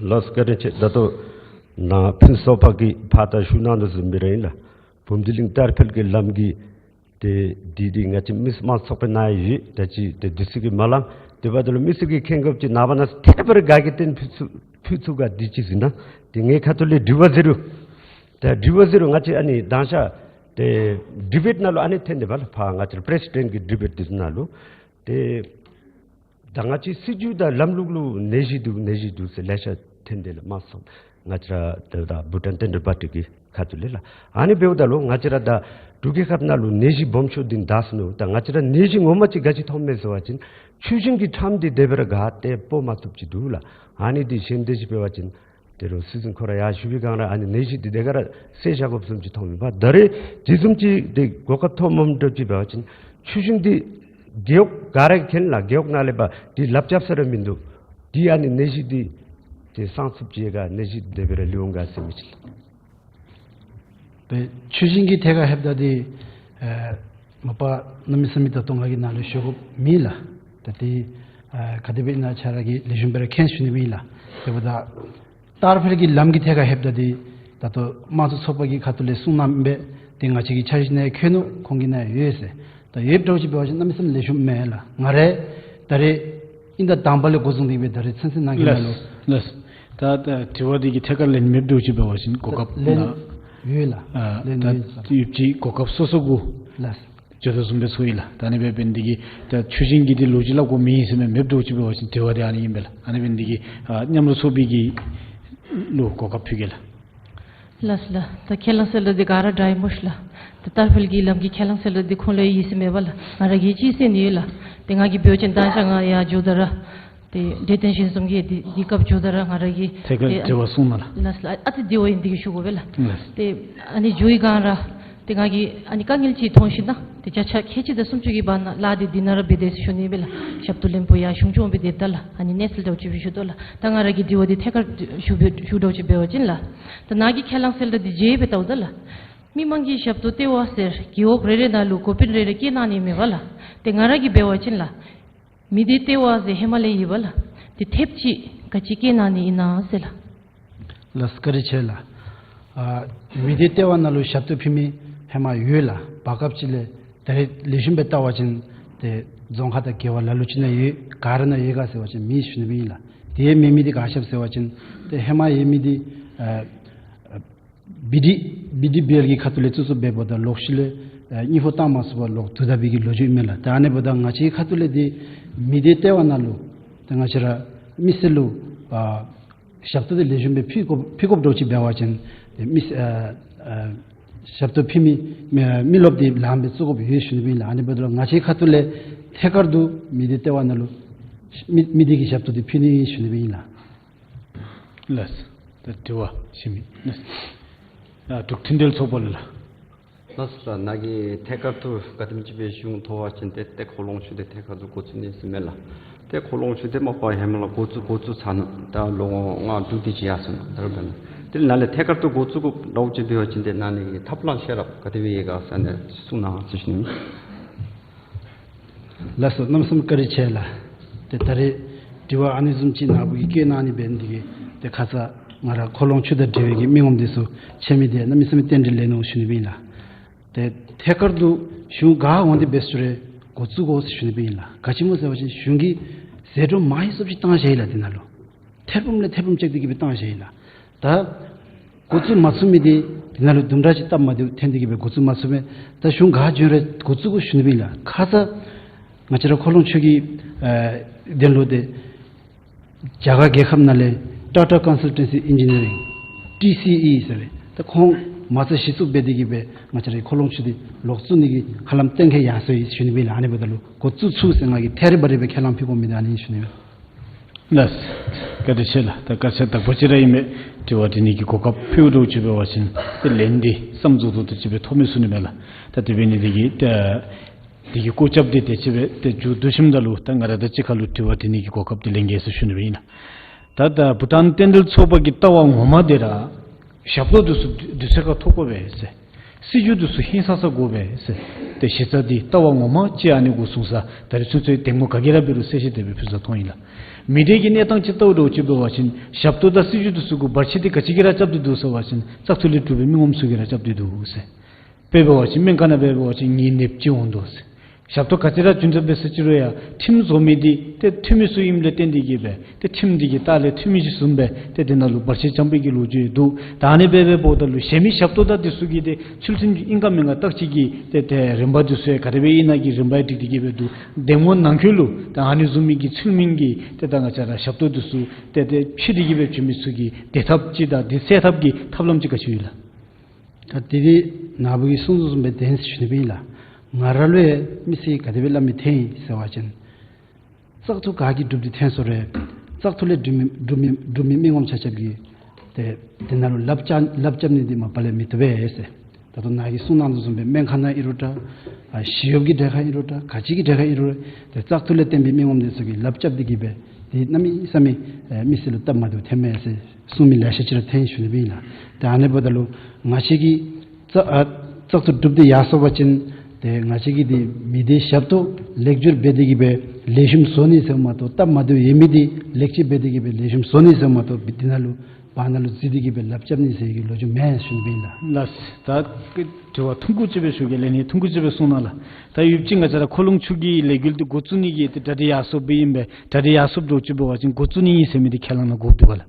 ལགས་བཀའ་དྲིན་ཆེ། ད་ལྟོ་ནཱ་ཕུན་ཚོགས་པ་གིས་ཕར་ད་ཞུ་གནང་དོ་བཟུམ་སྦེ་ར་ཨིན་ལགས། བུམ་སྡེ་གླིང་ཏར་ཕེལ་གྱི་ལམ་གྱི་ཏེ་འདི་འདི་ང་བཅས་མི་སེར་དམངས་གཙོ་ཚོགས་པའི་ནང་ཡོད། ད་ཅི་ཏེ་དུས་ཚོད་ཀྱིས་མ་ལང་། དེ་འབདཝ་ད་ལུ་མི་སེར་གྱིས་མཁྱེན་དགོཔ་ཅིག་ནངས་པ་གནངས་ཚེ་ཐད་པ་རེ་ག་གིས་གཏན་ཕུལ་ཚུགས་ཕུལ་ཚུགས་ག་འདི་ཅིག་གཟིགས་གནང་། ཏེ་ངེའི་ཁ་ཐུག་ལས་དྲི་བ་ཟེར་རུང་ད་དྲི་བ་ཟེར་རུང་ང་བཅས་ཨ་ནི་དང་ཤ་ཏེ་ཌི་བེཊ་ནང་ལུ་ཨ་ནི་ཐོན་ཏེ་འབད་ལགས། ཕར་ང་བཅས་པེ་རེ་སི་ཌེནཊ་གི་ཌི་བེཊ་འདི་ནང་ལུ་ཏེ་ད་ང་བཅས་སྲིད་བྱུས་དང་ལམ་ལུགས་ལུ་ནད་གཞི་འདུག་ནད་གཞི་འདུག་ཟེར་ལེ་ཤ་ཐོན་ཏེ་ལགས། མ་སོང་ང་བཅས་ར་ད་ད་བྷུ་ཊཱན་ཊེན་ཌར་པར་ཊི་གི་ཁ་ཐུག་ལས་ལགས། ཨ་ནི་འབདཝ་ད་ལུ་ང་བཅས་ར་ད་འབྲུག་རྒྱལ་ཁབ་ནང་ལུ་ནད་གཞི་སྦོམ་ཤོས་འདི་ད་སོང་ནུག། ད་ང་བཅས་ར་ནད་གཞི་ངོ་མ་ཅིག་ག་ཅི་ཐོནམ་མས་ཟེར་བ་ཅིན་ཆུ་ཞིང་གི་ཁྲམ་འདི་དེ་སྦེ་ར་ག་ཏེ་སྤོ་མ་བཏུབ་ཅིག་འདུག་ལགས། ཨ་ནི་འདི་གཞན་དེ་ཅིག་འབད་བ་ཅིན་ཏེ་རུང་སྲིད་འཛིན་ཁོ་ར་ཡར་ཞུ་བའི་སྒང་ར་ཨ་ནི་ནད་གཞི་འདི་དེ་ག་ར་སེལ་བཞག་དགོཔ་བཟུམ་ཅིག་མཐོངམ་མས་པ། ད་རེས་དེ་བཟུམ་ཅིག་འདི་གོ་སྐབས་ཐོབ་མི་འདྲཝ་ཅིག་འབད་བ་ཅིན་ཆུ་ཞིང་འདི་རྒེད་འོག་ག་ར་གིས་མཁྱེན་ལགས། རྒེད་འོག་ནང་ལས་འབད་འདི་ལགཔ་རྐྱབ་ས་ར་མིན་འདུག། འདི་ཨ་ནི་ནད་གཞི་འདི་ཏེ་སངས་ཚུགསཔ་ཅིག་ཡོད་ག་ནད་གཞི་འདི་དེ་སྦེ་ར་ལུས་འོང་ག་ཟེར་མི་ཅིག་ལགས། ཏེ་ཆུ་ཞིང་གི་ཐད་ཁར་ལྷོདཔ་ད་འདི་ཨེ་མ་པ་གནམ་མེད་ས་མེད་ད་ལྟོ་ང་གིས་ནཱ་ལུ་ཞུ་དགོཔ་མེད་ལགས། ད་འདི་ཨེ་ག་དེ་སྦེ་ཨིན་ན་ཁྱེད་ར་གིས་ལེགས་ཤོམ་སྦེ་ར་མཁྱེན་ཞུ་ནི་སྦེ་ཨིན་ལགས། དེ་འབདཝ་ད་ཏར་ཕེལ་གྱི་ལམ་གྱི་ཐད་ཁར་ལྷོདཔ་ད་འདི་ད་ལྟོ་དམངས་གཙོ་ཚོགས་པ་གི་ཁ་ཐུག་ལས་གསུངས་གནངམ་སྦེ་ཏེ་ང་བཅས་ཀྱི་འཆར་གཞི་ནང་འཁོད་ནུག། ཁོང་གི་ནང་ཡོད་ཟེར། ད་ཡོདཔ་འདྲཝ་ཅིག་འབད་བ་ཅིན་གནམ་མེད་ས་མེད་ལེགས་ཤོམ་མས་ལགས། ང་ར་ད་རེས་ཨིན་ད་དང་པ་ལས་འགོ་བཟུང་སྟེ་སྦེ་ད་རེས་ཚུན་ཚོད་ནང་གི་ནང་ལུ། ལགས་ལགས། ད་ད་དྲི་བ་འདི་གི་ཐད་ཁར་ལན་མེདཔ་འདྲཝ་ཅིག་འབད་བ་ཅིན་གོ་སྐབས་ལན་ནང་ཡོད་ལགས། ཨ་ལན་ད་ཡོད་ལགས། ཡོདཔ་ཅིག་གོ་སྐབས་སོ་སོ་གུ་ལགས། འགྱོ་དོ་བཟུམ་སྦེ་ཚོར་ཡི་ལགས། ད་ཨ་ནི་སྦེ་འབད་ནི་འདི་གིས་ད་ཆུ་ཞིང་གི་འདི་ལོ་རྒྱུས་སླབ་དགོཔ་མེད་ཟེར་མི་མེདཔ་འདྲཝ་ཅིག་འབད་བ་ཅིན་དྲི་བ་འདི་ཨ་ནི་ཨིན་པས་ལགས། ཨ་ནི་འབད་ནི་འདི་གིས་ཨ་མཉམ་རོགས་ཚོགས་པའི་གི་ལུ་གོ་སྐབས་ཕུལ་གེ་ལགས། ལགས་ལགས། ད་ཁས་བླངས་གསལ་བསྒྲགས་འདི་ག་ར་འདྲ་ཡི་སྨོ་ཤི་ལགས། ད་ཏར་ཕེལ་གྱི་ལམ་གྱི་ཁས་བླངས་གསལ་བསྒྲགས་འདི་ཁོང་ལུ་ཡོད་ཟེར་མེན་པ་ལགས། ང་ར་གིས་ཅིག་གསན་ནི་ཡོད་ལགས། ཏེ་ང་གིས་འབད་བ་ཅིན་ད་ཅི་ང་ཡར་འགྱོཝ་ད་ར་ཏེ་འབྲེལ་ཡོད་གཞན་བཟུམ་གྱིས་འདི་འདི་སྐབས་འགྱོཝ་ད་ར་ང་ར་གིས་ཐད་ཀར་ཏེ་འབྲེལ་བ་གསུངས་གནང་ལགས། ལགས་ལགས། ཨ་ཙི་དེ་བ་ཨིན་འདི་གིས་ཞུ་དགོ་པས་ལགས། ལགས། ཏེ་ཨ་ནི་འགྱོ་བའི་སྒང་ར་ཏེ་ང་གིས་ཨ་ནི་དཀའ་ངལ་ཅིག་མཐོང་ཞིན་ན་ཏེ་བརྒྱ་ཆ་ཁལ་གཅིག་དང་སུམ་ཅུ་གི་བར་ན་ལཱ་འདི་འདི་ནང་ར་འབད་དེས་ཟེར་ཞུ་ནི་སྦེ་ལགས། ཞབས་ཏོག་ལེན་པོ་ཡར་གཞུང་སྐྱོང་འབད་དེ་ད་ལགས། ཨ་ནི་གནས་ཚུལ་འདྲཝ་ཅིག་སྦེ་ཞུ་དོ་ལགས། ད་ང་ར་གིས་དྲི་བ་འདི་ཐད་ཀར་ཞུ་འབད་ཞུ་འདྲཝ་ཅིག་འབད་བ་ཅིན་ལགས། ད་ནཱ་གི་ཁས་བླངས་གསལ་བསྒྲགས་འདི་མཇལ་སྦེ་བལྟཝ་ད་ལགས། མི་མང་གི་ཞབས་ཏོག་ལྟེ་བ་ཟེར་རྒེད་འོག་རེ་རེ་ནང་ལུ་འགོ་དཔོན་རེ་རེ་བཀོད་གནང་ནི་མེན་པ་ལགས། ཏེ་ང་ར་གིས་འབད་བ་ཅིན་ལགས། མི་སྡེ་ལྟེ་བ་ཟེར་ཧེ་མ་ལས་ཡོད་པ་ལགས། ཏེ་ཐེབས་ཅིག་ག་ཅི་བཀོད་གནང་ནི་ཨིན་ན་ཟེར་ལགས། ལགས་བཀའ་དྲིན་ཆེ་ལགས། ཨ་མི་སྡེ་ལྟེ་བ་ནང་ལུ་ཞབས་ཏོག་ཕུལ་མི་ཧེ་མ་ཡོད་ལགས། བར་སྐབས་ཅིག་ལས་ད་རེས་ལེགས་ཤོམ་སྦེ་བལྟ་བ་ཅིན་ཏེ་རྫོང་ཁག་དང་སྒེར་བ་ལ་ལུ་ཅིག་ནང་ཡོད། ག་ར་ནང་ཡོད་ག་ཟེར་བ་ཅིན་མེད་ཟེར་ཞུ་ནི་སྦེ་ཨིན་ལགས། དེ་མེད་མི་འདི་ག་ཅི་སྦེ་ཟེར་བ་ཅིན་ཏེ་ཧེ་མ་ཡོད་མི་འདི་ཨ་ཨ་བི་ཌི་བི་ཌི་བི་ཨེལ་གྱི་ཁ་ཐུག་ལས་བཙུགས་བཙུགསཔ་འབདཝ་ད་ལོག་ཤུལ་ལས་ཨ་གཉིས་ཕུ་བཏང་མ་ཚུགས་པར་ལོག་བསྡུ་ད་པའི་གི་ལོ་རྒྱུས་ཨིན་མས་ལགས། ཏེ་ཨ་ནི་འབདཝ་ད་ང་བཅས་ཁ་ཐུག་ལས་འདི་མི་སྡེ་ལྟེ་བ་ནང་ལུ་ཏེ་ང་བཅས་ར་མི་སེར་ལུ་ཨ་ཞབས་ཏོག་འདི་ལེགས་ཤོམ་སྦེ་ཕུལ་དགོ་ཕུལ་དགོཔ་འདྲཝ་ཅིག་འབད་བ་ཅིན་ཏེ་མི་སེར་ཨ་ཨ་ཞབས་ཏོག་ཕུལ་མི་མི་མི་རློབས་འདི་ལངམ་སྦེ་བཙུགས་དགོཔ་ཡོད་ཟེར་ཞུ་ནི་སྦེ་ཨིན་ལགས། ཨ་ནི་འབདཝ་ད་ལུ་ང་བཅས་ཁ་ཐུག་ལས་ཐད་ཀར་དུ་མི་སྡེ་ལྟེ་བ་ནང་ལུ་མི་མི་སྡེ་གི་ཞབས་ཏོག་འདི་ཕུལ་ནི་ཨིན་ཟེར་ཞུ་ནི་སྦེ་ཨིན་ལགས། ལགས། ད་དྲི་བ་ཞུ་མི་ལགས། ཨ་འབྲུག་འཕྲིན་སྡེ་ཚོགས་པ་ལགས། ལགས་ལགས། ནཱ་གིས་ཐད་ཀར་དུ་ག་དེམ་ཅིག་སྦེ་གཞུང་ཐོབ་པ་ཅིན་ཏེ་ཏེ་ཁོ་ལོང་ཤུལ་འདི་ཐད་ཀར་དུ་འགོ་བཙུགས་ནི་ཟེར་མས་ལགས། ཏེ་ཁོ་ལོང་ཤུལ་འདི་མ་པ་ཧེ་མ་ལས་འགོ་བཙུགས་འགོ་བཙུགས་ཚར་ནུག། ད་ལོ་ལྔ་དྲུག་དེ་ཅིག་ཡར་སོང་ནུག། ད་རུང་འབད་ན་ཏེ་ནཱ་ལས་ཐད་ཀར་དུ་འགོ་བཙུགས་དགོཔ་འདྲཝ་ཅིག་འབད་བ་ཅིན་ཏེ་ནཱ་ལས་ཐབས་ལམ་ཤེས་རབ་ག་དེ་སྦེ་ཡོད་ག་ཟེར་ཨ་ནི་གསུང་གནང་ཟེར་ཞུ་ནི། ལགས་སོ། གནམ་མེད་ས་མེད་བཀའ་དྲིན་ཆེ་ལགས། ཏེ་ད་རེས་དྲི་བ་ཨ་ནི་བཟུམ་ཅིག་ནཱ་བུ་གིས་བཀོད་གནང་ནི་འབད་ནི་འདི་གིས་ཏེ་ཁ་ཙ་ ང་ར་ཁོ་ལོང་ཆུ་དང་འབྲེལ་བའི་གི་མི་ངོམ་འདི་ཚུ་ཆ་མེད་དེ་གནམ་མེད་ས་མེད་རྟེན་འབྲེལ་ལེན་ནུག་ཞུ་ནི་སྦེ་ཨིན་ལགས། ཏེ་ཐད་ཀར་དུ་གཞུང་ག་འོང་དེ་འབད་ས་ར་འགོ་བཙུགས་དགོ་ཟེར་ཞུ་ནི་སྦེ་ཨིན་ལགས། ག་ཅི་སྨོ་ཟེར་བ་ཅིན་གཞུང་གིས་ཟད་འགྲོ་མང་ཤོས་ཅིག་བཏང་བཞག་ཡི་ལགས། དེ་ནང་ལུ་ཐེར་འབུམ་ལས་ཐེར་འབུམ་བཅད་དེ་གི་སྦེ་བཏང་བཞག་ཡི་ལགས། ད་འགོ་བཙུགས་མ་ཚུགས་མི་དེ་དེ་ནང་ལུ་དུམ་གྲ་ཅིག་སྟབས་མ་བདེཝ་ཐོན་ཏེ་གི་སྦེ་འགོ་བཙུགས་མ་ཚུགས་མི་ད་གཞུང་ག་འབྱོན་རུང་འགོ་བཙུགས་དགོ་ཞུ་ནི་སྦེ་ཨིན་ལགས། ཁ་ཙ་ང་བཅས་ར་ཁོ་ལོང་ཆུ་གི་ཨ་དོན་ལུ་ཏེ་རྒྱ་གར་རྒྱལ་ཁབ་ནང་ལས་Tata Consultancy Engineering, T C E ཟེར་བའི་ད་ཁོང་མ་རྩ་གཞི་བཙུགས་འབད་དེ་གི་སྦེ་ང་བཅས་རའི་ཁོ་ལོང་ཆུ་འདི་ལོག་བཙུགས་ནི་གི་ཧ་ལམ་གཏན་འཁེལ་ཡར་སོ་ཡི་ཞུ་ནི་སྦེ་ཨིན་ལགས། ཨ་ནི་འབདཝ་ད་ལུ་འགོ་བཙུགས་ཚུགས་ཟེར་ང་གིས་ཐད་རི་བ་རི་སྦེ་ཁས་བླངས་ཕུལ་དགོ་མི་འདི་ཨ་ནི་ཞུ་ནི་ཨིན། ལགས། བཀའ་དྲིན་ཆེ་ལགས། ད་སྐར་ཆ་དག་པ་ཅིག་ར་ཨིན་མས། དྲི་བ་དྲི་ནི་གི་གོ་སྐབས་ཕུལཝ་འདྲཝ་ཅིག་འབད་བ་ཅིན་ཏེ་ལན་འདི་བསམ་རྫོགས་རྫོགས་ཏོག་ཏོ་ཅིག་སྦེ་ཐོབ་མི་ཚུགས་ནི་མས་ལགས། ད་དེ་འབད་ནི་འདི་གིས་ད་འདི་གི་སྐོར་རྐྱབ་སྟེ་དེ་ཅིག་སྦེ་ཏེ་མཇུག་བསྡུ་ཞིནམ་ད་ལུ་ད་ང་ར་དང་གཅིག་ཁར་ལུ་དྲི་བ་དྲི་ནི་གི་གོ་སྐབས་འདི་ལེན་གེ་ཟེར་ཞུ་ནི་སྦེ་ཨིན་ལགས། ད་ད་བྷུ་ཊཱན་རྟེན་འབྲེལ་ཚོགས་པ་གི་ལྟ་བ་ངོ་མ་འདི་ར་ཞབས་ཏོག་འདི་ཚུ་དུས་ཚོད་ཁར་ཐོབ་དགོ་པས་ཟེར། སྲིད་བྱུས་འདི་ཚུ་ཧིང་སངས་ས་དགོ་པས་ཟེར། ཏེ་གཞི་རྩ་འདི་ལྟ་བ་ངོ་མ་ཅིག་ཨ་ནི་གུ་བཟུང་ས་ད་རེས་ཚུན་ཚོད་འདེམས་ངོ་ག་གིས་ར་འབད་རུང་གསལ་བཤད་དེ་སྦེ་ཕུལ་ས་མཐོང་ཡི་ལགས། མི་སྡེ་གི་གནས་སྟངས་ཅིག་ལྟཝ་འདྲཝ་ཅིག་འབད་བ་ཅིན་ཞབས་ཏོག་དང་སྲིད་བྱུས་འདི་ཚུ་གུ་བར་ཆད་འདི་ག་ཅི་གིས་ར་རྐྱབ་སྟེ་འདུག་ཟེར་བ་ཅིན་བཙག་འཐུ་ལས་གྲུབ་པའི་མི་ངོམ་ཚུ་གིས་ར་རྐྱབ་སྟེ་འདུག་ཟེར། དཔེ་འབད་བ་ཅིན་སྨན་ཁང་ནང་འབད་བ་ཅིན་ངེའི་ནདཔ་ཅིག་འོང་དོ་ཟེར། ཞབས་ཏོག་ག་ཅི་ར་བྱུང་ཚར་འབད་ས་ཅིག་རུང་ཡང་ཁྲིམས་བཟོ་མི་འདི་ཏེ་འཐུས་མི་ཚུ་ཨིནམ་ལས་བརྟེན་ཏེ་གི་སྦེ་ཏེ་ཁྲིམས་འདི་གི་ལྟག་ལས་འཐུས་མི་ཅིག་བཟུམ་སྦེ་ཏེ་དེ་ནང་ལུ་བར་ཆད་རྐྱབ་པའི་གི་ལོ་རྒྱུས་འདུག། ད་ཨ་ནི་སྦེ་འབདཝ་ད་ལུ་གཞན་མི་ཞབས་ཏོག་དང་འདི་ཚུ་གི་ཏེ་ཚུལ་ཁྲིམས་ཨིན་ག་མེན་ག་བརྟག་དཔྱད་ཀྱི་ཏེ་ཏེ་རིམ་པ་འདི་ཚུ་ཡང་ག་དེ་སྦེ་ཨིན་ན་གི་རིམ་པ་ཡང་སྒྲིག་སྟེ་གི་སྦེ་འདུག། འདེམས་ངོ་ནང་འཁོད་ལུ་ད་ཨ་ནི་བཟུམ་མའི་གི་ཚུལ་མིན་གྱི་ཏེ་ད་ང་བཅས་ར་ཞབས་ཏོག་འདི་ཚུ་ཏེ་ཏེ་ཕྱེ་སྟེ་གི་སྦེ་བྱིན་མི་ཚུ་གི་བདེ་ཐབས་ཅིག་དང་འདི་སེལ་ཐབས་ཀྱི་ཐབས་ལམ་ཅིག་ག་ཅི་ཡོད་ལགས། ད་དེ་འདི་ནཱ་བུ་གིས་གསུངས་དོ་བཟུམ་སྦེ་བདེན་ཟེར་ཞུ་ནི་སྦེ་ཨིན་ལགས། ང་ར་ལུ་ཡང་མི་སེར་ག་དེ་སྦེ་སླབ་མི་ཐོན་ཡི་ཟེར་བ་ཅིན་བཙག་འཐུ་ག་གིས་གྲུབ་སྟེ་ཐོན་སོང་རུང་བཙག་འཐུ་ལས་གྲུབ་མི་གྲུབ་མི་གྲུབ་མི་མི་ངོམ་ཆ་ཁྱབ་ཀྱིས་ཏེ་དེ་ནང་ལུ་ལགཔ་རྐྱབ་ལགཔ་རྐྱབ་ནི་འདི་མ་པ་ལས་མི་བཏུབ་པས་ཟེར། ད་ལྟོ་ནཱ་གིས་གསུངས་གནང་དོ་བཟུམ་སྦེ་སྨན་ཁང་ནང་ཨིན་རུང་འདྲ་ཨ་ཞི་གཡོགཔ་གི་གྲལ་ཁར་ཨིན་རུང་འདྲ་ག་ཅི་གི་གྲལ་ཁར་ཨིན་རུང་ཏེ་བཙག་འཐུ་ལས་བརྟེན་པའི་མི་ངོམ་འདི་ཚུ་གིས་ལགཔ་རྐྱབ་སྟེ་གི་སྦེ་ཏེ་གནམ་མེད་ས་མེད་ཨེ་མི་སེར་ལུ་སྟབས་མ་བདེཝ་ཐོནམ་མས་ཟེར་གསུང་མི་ལེ་ཤ་ཅིག་ར་ཐོན་ཞུ་ནི་སྦེ་ཨིན་ལགས། ཏེ་ཨ་ནི་འབདཝ་ད་ལུ་ང་བཅས་ཀྱིས་བཙག་ཨ་བཙག་འཐུ་གྲུབ་སྟེ་ཡར་སོང་པ་ཅིན་ཏེ་ང་བཅས་ཀྱིས་ཏེ་མི་སྡེའི་ཞབས་ཏོག་ལེགས་བསྒྱུར་འབད་དེ་གི་སྦེ་ལེགས་ཤོམ་བཟོ་ནི་ཟེར་མ་གཏོགས་སྟབས་མ་བདེཝ་ཡོད་མི་འདི་ལེགས་བཅོས་འབད་དེ་གི་སྦེ་ལེགས་ཤོམ་བཟོ་ནི་ཟེར་མ་གཏོགས་འདི་ནང་ལུ་བར་ན་ལུ་འཛུལ་ཏེ་གི་སྦེ་ལགཔ་རྐྱབ་ནི་ཟེར་གྱི་ལོ་རྒྱུས་མེན་ཞུ་ནི་སྦེ་ཨིན་ལགས། ལགས། ད་དྲི་བ་ཐུང་ཀུ་ཅིག་སྦེ་ཞུ་གེ། ལན་ཡང་ཐུང་ཀུ་ཅིག་སྦེ་གསུང་གནང་ལགས། ད་ཡུདཔ་ཅིག་ང་བཅས་ར་ཁོ་ལོང་ཆུ་གི་ལས་འགུལ་འདི་འགོ་བཙུགས་ནི་གི་ཏེ་གྲ་སྒྲིག་ཡར་སོངམ་ཨིན་པས། གྲ་སྒྲིག་ཡར་སོངམ་འདྲཝ་ཅིག་འབད་བ་ཅིན་འགོ་བཙུགས་ནི་ཨིན་ཟེར་མི་འདི་ཁས་བླངས་གནང་དགོཔ་འདུག་ག་ལགས།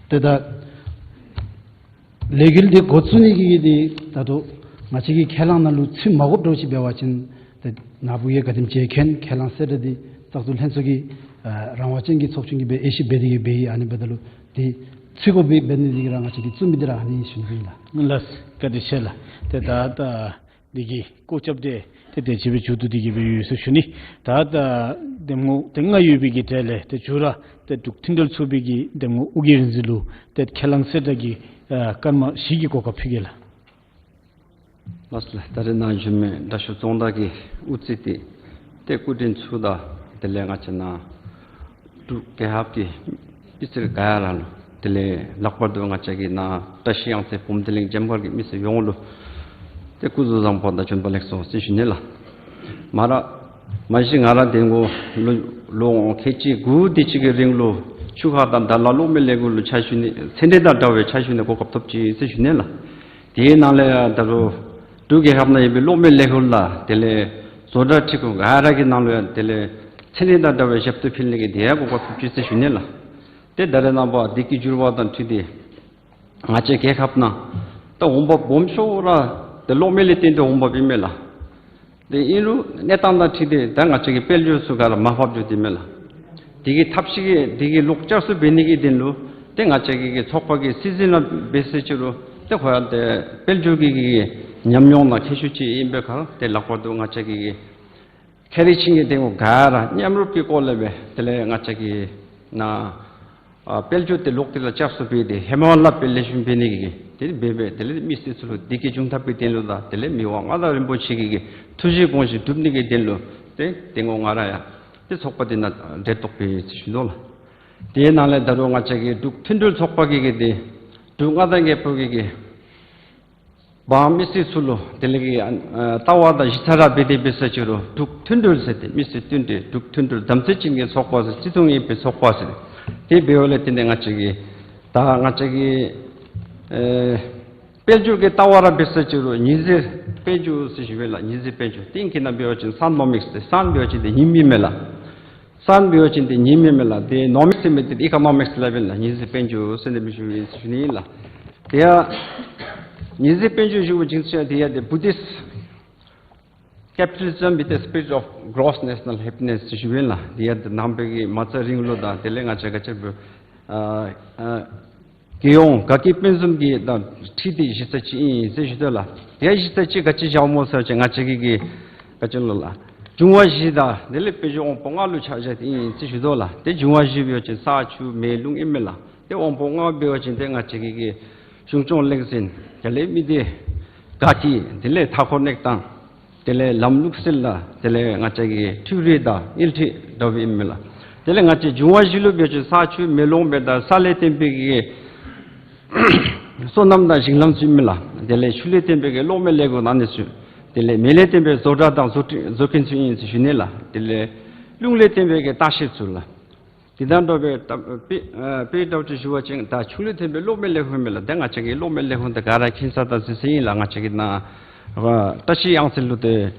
ཏེ་ད་ལས་འགུལ་འདི་འགོ་བཙུགས་ནི་གི་འདི་ད་ལྟོ་ང་བཅས་ཀྱིས་ཁས་བླངས་ནང་ལུ་ཚུད་མ་དགོཔ་འདྲཝ་ཅིག་འབད་བ་ཅིན་ཏེ་ནཱ་བུ་ཡང་ག་དེམ་ཅིག་མཁྱེན། ཁས་བླངས་གསལ་བསྒྲགས་འདི་བཙག་འཐུ་ལྷན་ཚོགས་ཀྱི་ཨ་རང་དབང་ཅན་གྱི་ཚོགས་ཆུང་གིས་སྦེ་དབྱེ་ཞིབ་འབད་དེ་གི་སྦེ་ཨིན། ཨ་ནི་འབདཝ་ད་ལུ་འདི་ཚུད་དགོ་པའི་འབད་ནི་འདི་གིས་ར་ང་བཅས་ཀྱིས་བཙུགས་མི་འདི་ར་ཨ་ནི་ཞུ་ནི་ཨིན་ལགས། ལགས། བཀའ་དྲིན་ཆེ་ལགས། ཏེ་ད་ད་འདི་གི་སྐོར་རྐྱབ་འདི་ཏེ་དེ་ཅིག་སྦེ་མཇུག་བསྡུ་སྟེ་གི་སྦེ་ཡོད་ཟེར་ཞུ་ནི། ད་ད་འདེམས་ངོ་ཏེ་ལྔ་ཡོད་པའི་གི་གྲས་ལས་ཏེ་མཇུག་ར་ཏེ་འབྲུག་མཐུན་སྒྲིལ་ཚོགས་པའི་གི་འདེམས་ངོ་ཨོ་རྒྱན་རིག་འཛིན་ལུ་ཏེ་ཁས་བླངས་གསལ་བསྒྲགས་ཀྱི་ཨ་སྐར་མ་བཞི་གི་གོ་སྐབས་ཕུལ་གེ་ལགས། ལགས་སོ་ལགས། ད་རེས་ནཱ་བཞུགས་མི་དྲག་ཤོས་རྫོང་བདག་གིས་དབུ་རྩེ་སྟེ་ཏེ་སྐུ་མགྲོན་ཚུ་དང་དེ་ལས་ང་བཅས་ནཱ་འབྲུག་རྒྱལ་ཁབ་ཀྱི་མི་སེར་ག་ར་ལུ་དེ་ལས་ལྷག་པར་དུ་ང་བཅས་ཀྱི་ནཱ་བཀྲ་ཤིས་གཡང་རྩེ་བུམ་སྡེ་གླིང་བྱམས་མགར་གྱི་མི་སེར་ཡོངས་ལུ་ཏེ་སྐུ་གཟུགས་བཟང་པོ་དང་བྱོན་པ་ལེགས་སོ་ཟེར་ཞུ་ནི་ལགས། མ་ར་མ་གཞི་ང་ར་འདི་ངོ་ལོ་ལོ་ངོ་ཁལ་གཅིག་དགུ་དེ་ཅིག་གི་རིང་ལུ་ཆུ་ཁ་དང་དར་ལ་གློག་མེ་ལས་འགུལ་ལུ་ཕྱག་ཞུ་ནི་ཚན་རིག་དང་འདྲ་བའི་ཕྱག་ཞུ་ནི་གོ་སྐབས་ཐོབ་ཅི་ཟེར་ཞུ་ནི་ལགས། དེའི་ནང་ལས་ཡང་ད་རུང་འབྲུག་རྒྱལ་ཁབ་ནང་ཡོད་པའི་གློག་མེ་ལས་འགུལ་དང་དེ་ལས་བཟོ་གྲྭ་སྒྲིག་ཁུངས་ག་ར་གི་ནང་ལུ་ཡང་དེ་ལས་ཚན་རིག་དང་འདྲ་བའི་ཞབས་ཏོག་ཕུལ་ནི་གི་དེ་ཡང་གོ་སྐབས་ཐོབ་ཅི་ཟེར་ཞུ་ནི་ལགས། ཏེ་ད་རེས་ནངས་པ་དུས་ཀྱི་འགྱུར་བ་དང་འཁྲིལ་ཏེ་ང་བཅས་རྒྱལ་ཁབ་ནང་ད་འོང་འབབ་སྦོམ་ཤོས་ར་ཏེ་གློག་མེ་ལས་བརྟེན་ཏེ་འོང་འབབ་ཨིན་མས་ལགས། ཏེ་ཨིན་རུང་གནས་སྟངས་དང་འཁྲིལ་ཏེ་ད་ང་བཅས་ཀྱི་དཔལ་འབྱོར་ཚུ་ག་ར་མར་ཕབ་འགྱོ་སྟེ་མས་ལགས། དེ་གི་ཐབས་ཤེས་ཀྱིས་དེ་གི་ལོག་བསྐྱར་གསོ་འབད་ནི་གི་དོན་ལུ་ཏེ་ང་བཅས་ཀྱི་གི་ཚོགས་པ་གི་སྲིད་འཛིན་ལ་འབད་ཟེར་ཅི་རུང་ཏེ་ཁོ་ཡང་ཏེ་དཔལ་འབྱོར་གྱི་གི་ཉམས་མྱོང་ནང་མཁས་ཤོས་ཅིག་ཨིན་པའི་ཁར་ཏེ་ལྷག་པར་དུ་ང་བཅས་ཀྱི་གི་ཁེ་རི་ཆིང་གི་འདེམས་ངོ་ག་ར་མཉམ་རུབ་ཀྱི་སྐོར་ལས་སྦེ་དེ་ལས་ང་བཅས་ཀྱི་ནཱ་ཨ་དཔལ་འབྱོར་དེ་ལོག་དེ་ལས་བསྐྱར་གསོ་འབད་དེ་ཧེ་མ་ལས་ཕར་ལེགས་ཤོམ་འབད་ནི་གི་དེ་འབད་འབད་དེ་ལས་མི་སེར་ཚུ་ལུ་བདེ་སྐྱིད་འབྱུང་ཐབས་ཀྱི་དོན་ལུ་དང་དེ་ལས་མི་དབང་མངའ་བདག་རིན་པོ་ཆེ་གི་གི་ཐུགས་བཞེད་དགོངས་བཞེད་སྒྲུབ་ནི་གི་དོན་ལུ་ཏེ་འདེམས་ངོ་ང་ར་ཡང་ཏེ་ཚོགས་པ་དེ་ནང་གྲལ་གཏོགས་འབད་ཡི་ཟེར་ཞུ་དོ་ལགས། དེའི་ནང་ལས་ད་རུང་ང་བཅས་ཀྱི་འབྲུག་མཐུན་སྒྲིལ་ཚོགས་པ་གི་གི་དེ་འབྲུག་མངའ་བདག་རྒྱལ་པོ་གི་གི་འབངས་མི་སེར་ཚུ་ལུ་དེ་ལས་ཀྱི་ཨ་ལྟ་བ་དང་གཞི་རྩ་ར་འབད་དེ་འབད་ས་ཅི་རུང་འབྲུག་མཐུན་སྒྲིལ་ཟེར་ཏེ་མི་སེར་མཐུན་སྒྲིལ་འབྲུག་མཐུན་སྒྲིལ་དམ་ཚིག་ཅན་གྱི་ཚོགས་པ་ཟེར་བརྩི་མཐོང་ཡོད་པའི་ཚོགས་པ་ཟེར་ དེ་འབདཝ་ལས་བརྟེན་ཏེ་ང་བཅས་ཀྱིས་ད་ང་བཅས་ཀྱིས་ཨེ་དཔལ་འབྱོར་གྱི་ལྟ་བ་ར་འབད་ས་ཅིག་རུང་ཉི་ཟེར་དཔལ་འབྱོར་ཟེར་ཞུ་བས་ལགས། ཉི་ཟེར་དཔལ་འབྱོར་སྟེང་གི་ནང་འབད་བ་ཅིན་སན་ཨི་ཀོ་ནོ་མིགསི་ཟེར། སན་འབད་བ་ཅིན་དེ་ཉིམ་ཨིན་མས་ལགས། སན་འབད་བ་ཅིན་དེ་ཉིམ་ཨིན་མས་ལགས། དེ་ཨི་ཀོ་ནོ་མིགསི་ཟེར་མི་དེ་ཨི་ཀོ་ནོ་མིགསི་ལས་འབད་ལགས། ཉི་ཟེར་དཔལ་འབྱོར་ཟེར་ནི་མི་ཞུ་ཞུ་ནི་ལགས། དེ་ཡང་ཉི་ཟེར་དཔལ་འབྱོར་ཞུ་བ་ཅིན་ཚུ་དེ་ཡང་དེ་བུ་དིསཊ་Capitalism with the spirit of gross national happiness ཟེར་ཞུ་བས་ལགས། དེ་ཡང་ནང་པའི་གི་མ་རྩ་རིང་ལུགས་དང་དེ་ལས་ང་བཅས་ག་ཅི་འབད་ཨ་ཨ་རྒྱལ་ཡོངས་དགའ་སྐྱིད་དཔལ་འཛོམས་ཀྱི་དང་འཁྲིལ་ཏེ་གཞི་རྩ་ཅིག་ཨིན་ཟེར་ཞུ་དོ་ལགས། དེ་ཡང་གཞི་རྩ་ཅིག་ག་ཅི་བཞག་སྨོ་ཟེར་བ་ཅིན་ང་བཅས་ཀྱི་གི་ག་ཅི་ལོ་ལགས། འབྱུང་བ་བཞི་དང་དེ་ལས་དཔལ་འབྱོར་དབང་པོ་ལྔ་ལུ་ཆ་བཞག་སྟེ་ཨིན་ཟེར་ཞུ་དོ་ལགས། དེ་འབྱུང་བ་བཞི་འབད་བ་ཅིན་ས་ཆུ་མེ་རླུང་ཨིན་མས་ལགས། དེ་དབང་པོ་ལྔ་འབད་བ་ཅིན་དེ་ང་བཅས་ཀྱི་གི་གཞུང་སྐྱོང་ལས་འཛིན་དེ་ལས་མི་སྡེ་དགའ་སྐྱིད་དེ་ལས་མཐའ་འཁོར་གནས་སྟངས་དེ་ལས་ལམ་ལུགས་སྲོལ་ལགས། དེ་ལས་ང་བཅས་ཀྱི་འཕྲུལ་རིག་དང་དངུལ་འཕྲི་འདྲཝ་ཨིན་མས་ལགས། དེ་ལས་ང་བཅས་འབྱུང་བ་བཞི་ལུ་འབད་བ་ཅིན་ས་ཆུ་མེ་རླུང་འབད་ད་ས་ལས་བརྟེན་པའི་གི་སོ་ནམ་དང་ཞིང་ལམ་ཚུ་ཨིན་མས་ལགས། དེ་ལས་ཆུ་ལས་བརྟེན་པའི་གི་གློག་མེ་ལས་འགུལ་ཨ་ནི་ཚུ། དེ་ལས་མེ་ལས་བརྟེན་པའི་བཟོ་གྲྭ་དང་བཟོ་སྐྲུན་བཟོ་སྐྲུན་ཚུ་ཨིན་ཟེར་ཞུ་ནི་ལགས། དེ་ལས་རླུང་ལས་བརྟེན་པའི་གི་ལྟ་བཤལ་ཚུ་ལགས། དེ་དང་འདྲ་བའི་ད་དཔེ་ཨ་དཔེ་འདྲཝ་ཅིག་ཞུ་བ་ཅིན་ད་ཆུ་ལས་བརྟེན་པའི་གློག་མེ་ལས་ཁུངས་མས་ལགས། ད་ང་བཅས་ཀྱི་གློག་མེ་ལས་ཁུངས་ད་ག་ར་མཁྱེན་ས་དང་གཟིགས་ས་ཨིན་ལགས། ང་བཅས་ཀྱི་ནཱ་ཨ་བཀྲ་ཤིས་གཡང་རྩེ་ལུ་དེ་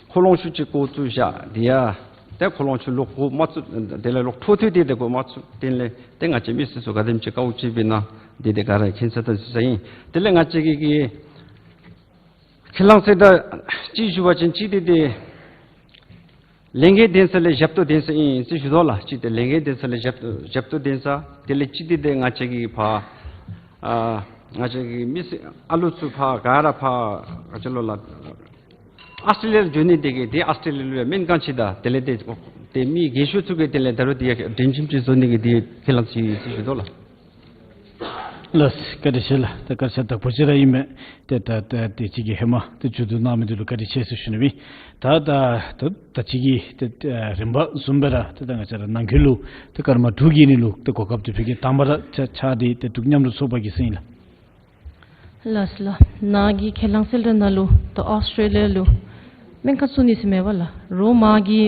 འཁོར་ལོ་ཆུང་ཅིག་བསྐོར་བཙུགས་བཞག། དེ་ཡང་དེ་འཁོར་ལོ་ཆུང་ལོག་འགོ་མ་བཙུགས། དེ་ལས་ལོག་འཕྲོ་མཐུད་དེ་དེ་འགོ་མ་བཙུགས། དེ་ལས་དེ་ང་བཅས་མི་སེར་ཚུ་ག་དེམ་ཅིག་དཀའཝ་སྤྱད་པས་ན་དེ་དེ་ག་ར་མཁྱེན་ས་དང་གཟིགས་ས་ཨིན། དེ་ལས་ང་བཅས་ཀྱི་གི་ཁས་བླངས་གསལ་བསྒྲགས་ཅིག་ཞུ་བ་ཅིན་གཅིག་དེ་དེ་ལས་འགན་ལྡན་ས་ལས་ཞབས་ཏོག་ལྡན་ས་ཨིན་ཟེར་ཞུ་དོ་ལགས། གཅིག་དེ་ལས་འགན་ལྡན་ས་ལས་ཞབས་ཞབས་ཏོག་ལྡན་ས། དེ་ལས་གཅིག་དེ་དེ་ང་བཅས་ཀྱི་ཕར་ཨ་ང་བཅས་ཀྱི་མི་སེར་ཨ་ལུ་ཚུ་ཕར་ག་ར་ཕར་ག་ཅི་ལོ་ལགས། ཨཱོས་ཏྲེ་ལི་ཡ་ལུ་འགྱོ་ནི་དེ་གིས་དེ་ཨཱོས་ཏྲེ་ལི་ཡ་ལུ་ཡང་སྨན་ཁང་ཅིག་དང་དེ་ལས་དེ་དེ་མི་རྒས་ཤོས་ཚུ་གི་དེ་ལས་ད་རུང་དེ་ཡང་སྒྲིང་ཁྱིམ་ཅིག་བཟོ་ནི་གི་དེ་ཁས་བླངས་ཅིག་ཟེར་ཞུ་དོ་ལགས། ལགས་སོ། བཀའ་དྲིན་ཆེ་ལགས། ད་སྐར་ཆ་དག་པ་ཅིག་ར་ཨིན་མས། ཏེ་ད་ད་དེ་ཅིག་གི་ཧེ་མ་ཏེ་མཇུག་བསྡུ་གནང་མི་འདི་ལུ་བཀའ་དྲིན་ཆེ་ཟེར་ཞུ་ནི་ཨིན། ད་ད་ད་ད་ཅིག་གི་ཏེ་ཏེ་རིམ་པ་བཟུམ་སྦེ་ར་ཏེ་ད་ང་བཅས་ར་ནང་འཁོད་ལུ་ཏེ་སྐར་མ་དྲུག་གི་ནི་ལུ་ཏེ་གོ་སྐབས་འདི་ཕུལ་གེ། དང་པ་ར་ཆ་ཆ་འདི་ཏེ་འབྲུག་མཉམ་རུབ་ཚོགས་པ་གིས་ཟེར་ཨིན་ལགས། ལགས་སོ་ལགས། ནཱ་གི་ཁས་བླངས་གསལ་བསྒྲགས་ནང་ལུ་ད་ཨཱོས་ཏྲེ་ལི་ཡ་ལུ་སྨན་ཁང་བཙུགས་ནི་ཟེར་མེན་པ་ལགས། རོགས་མ་གི་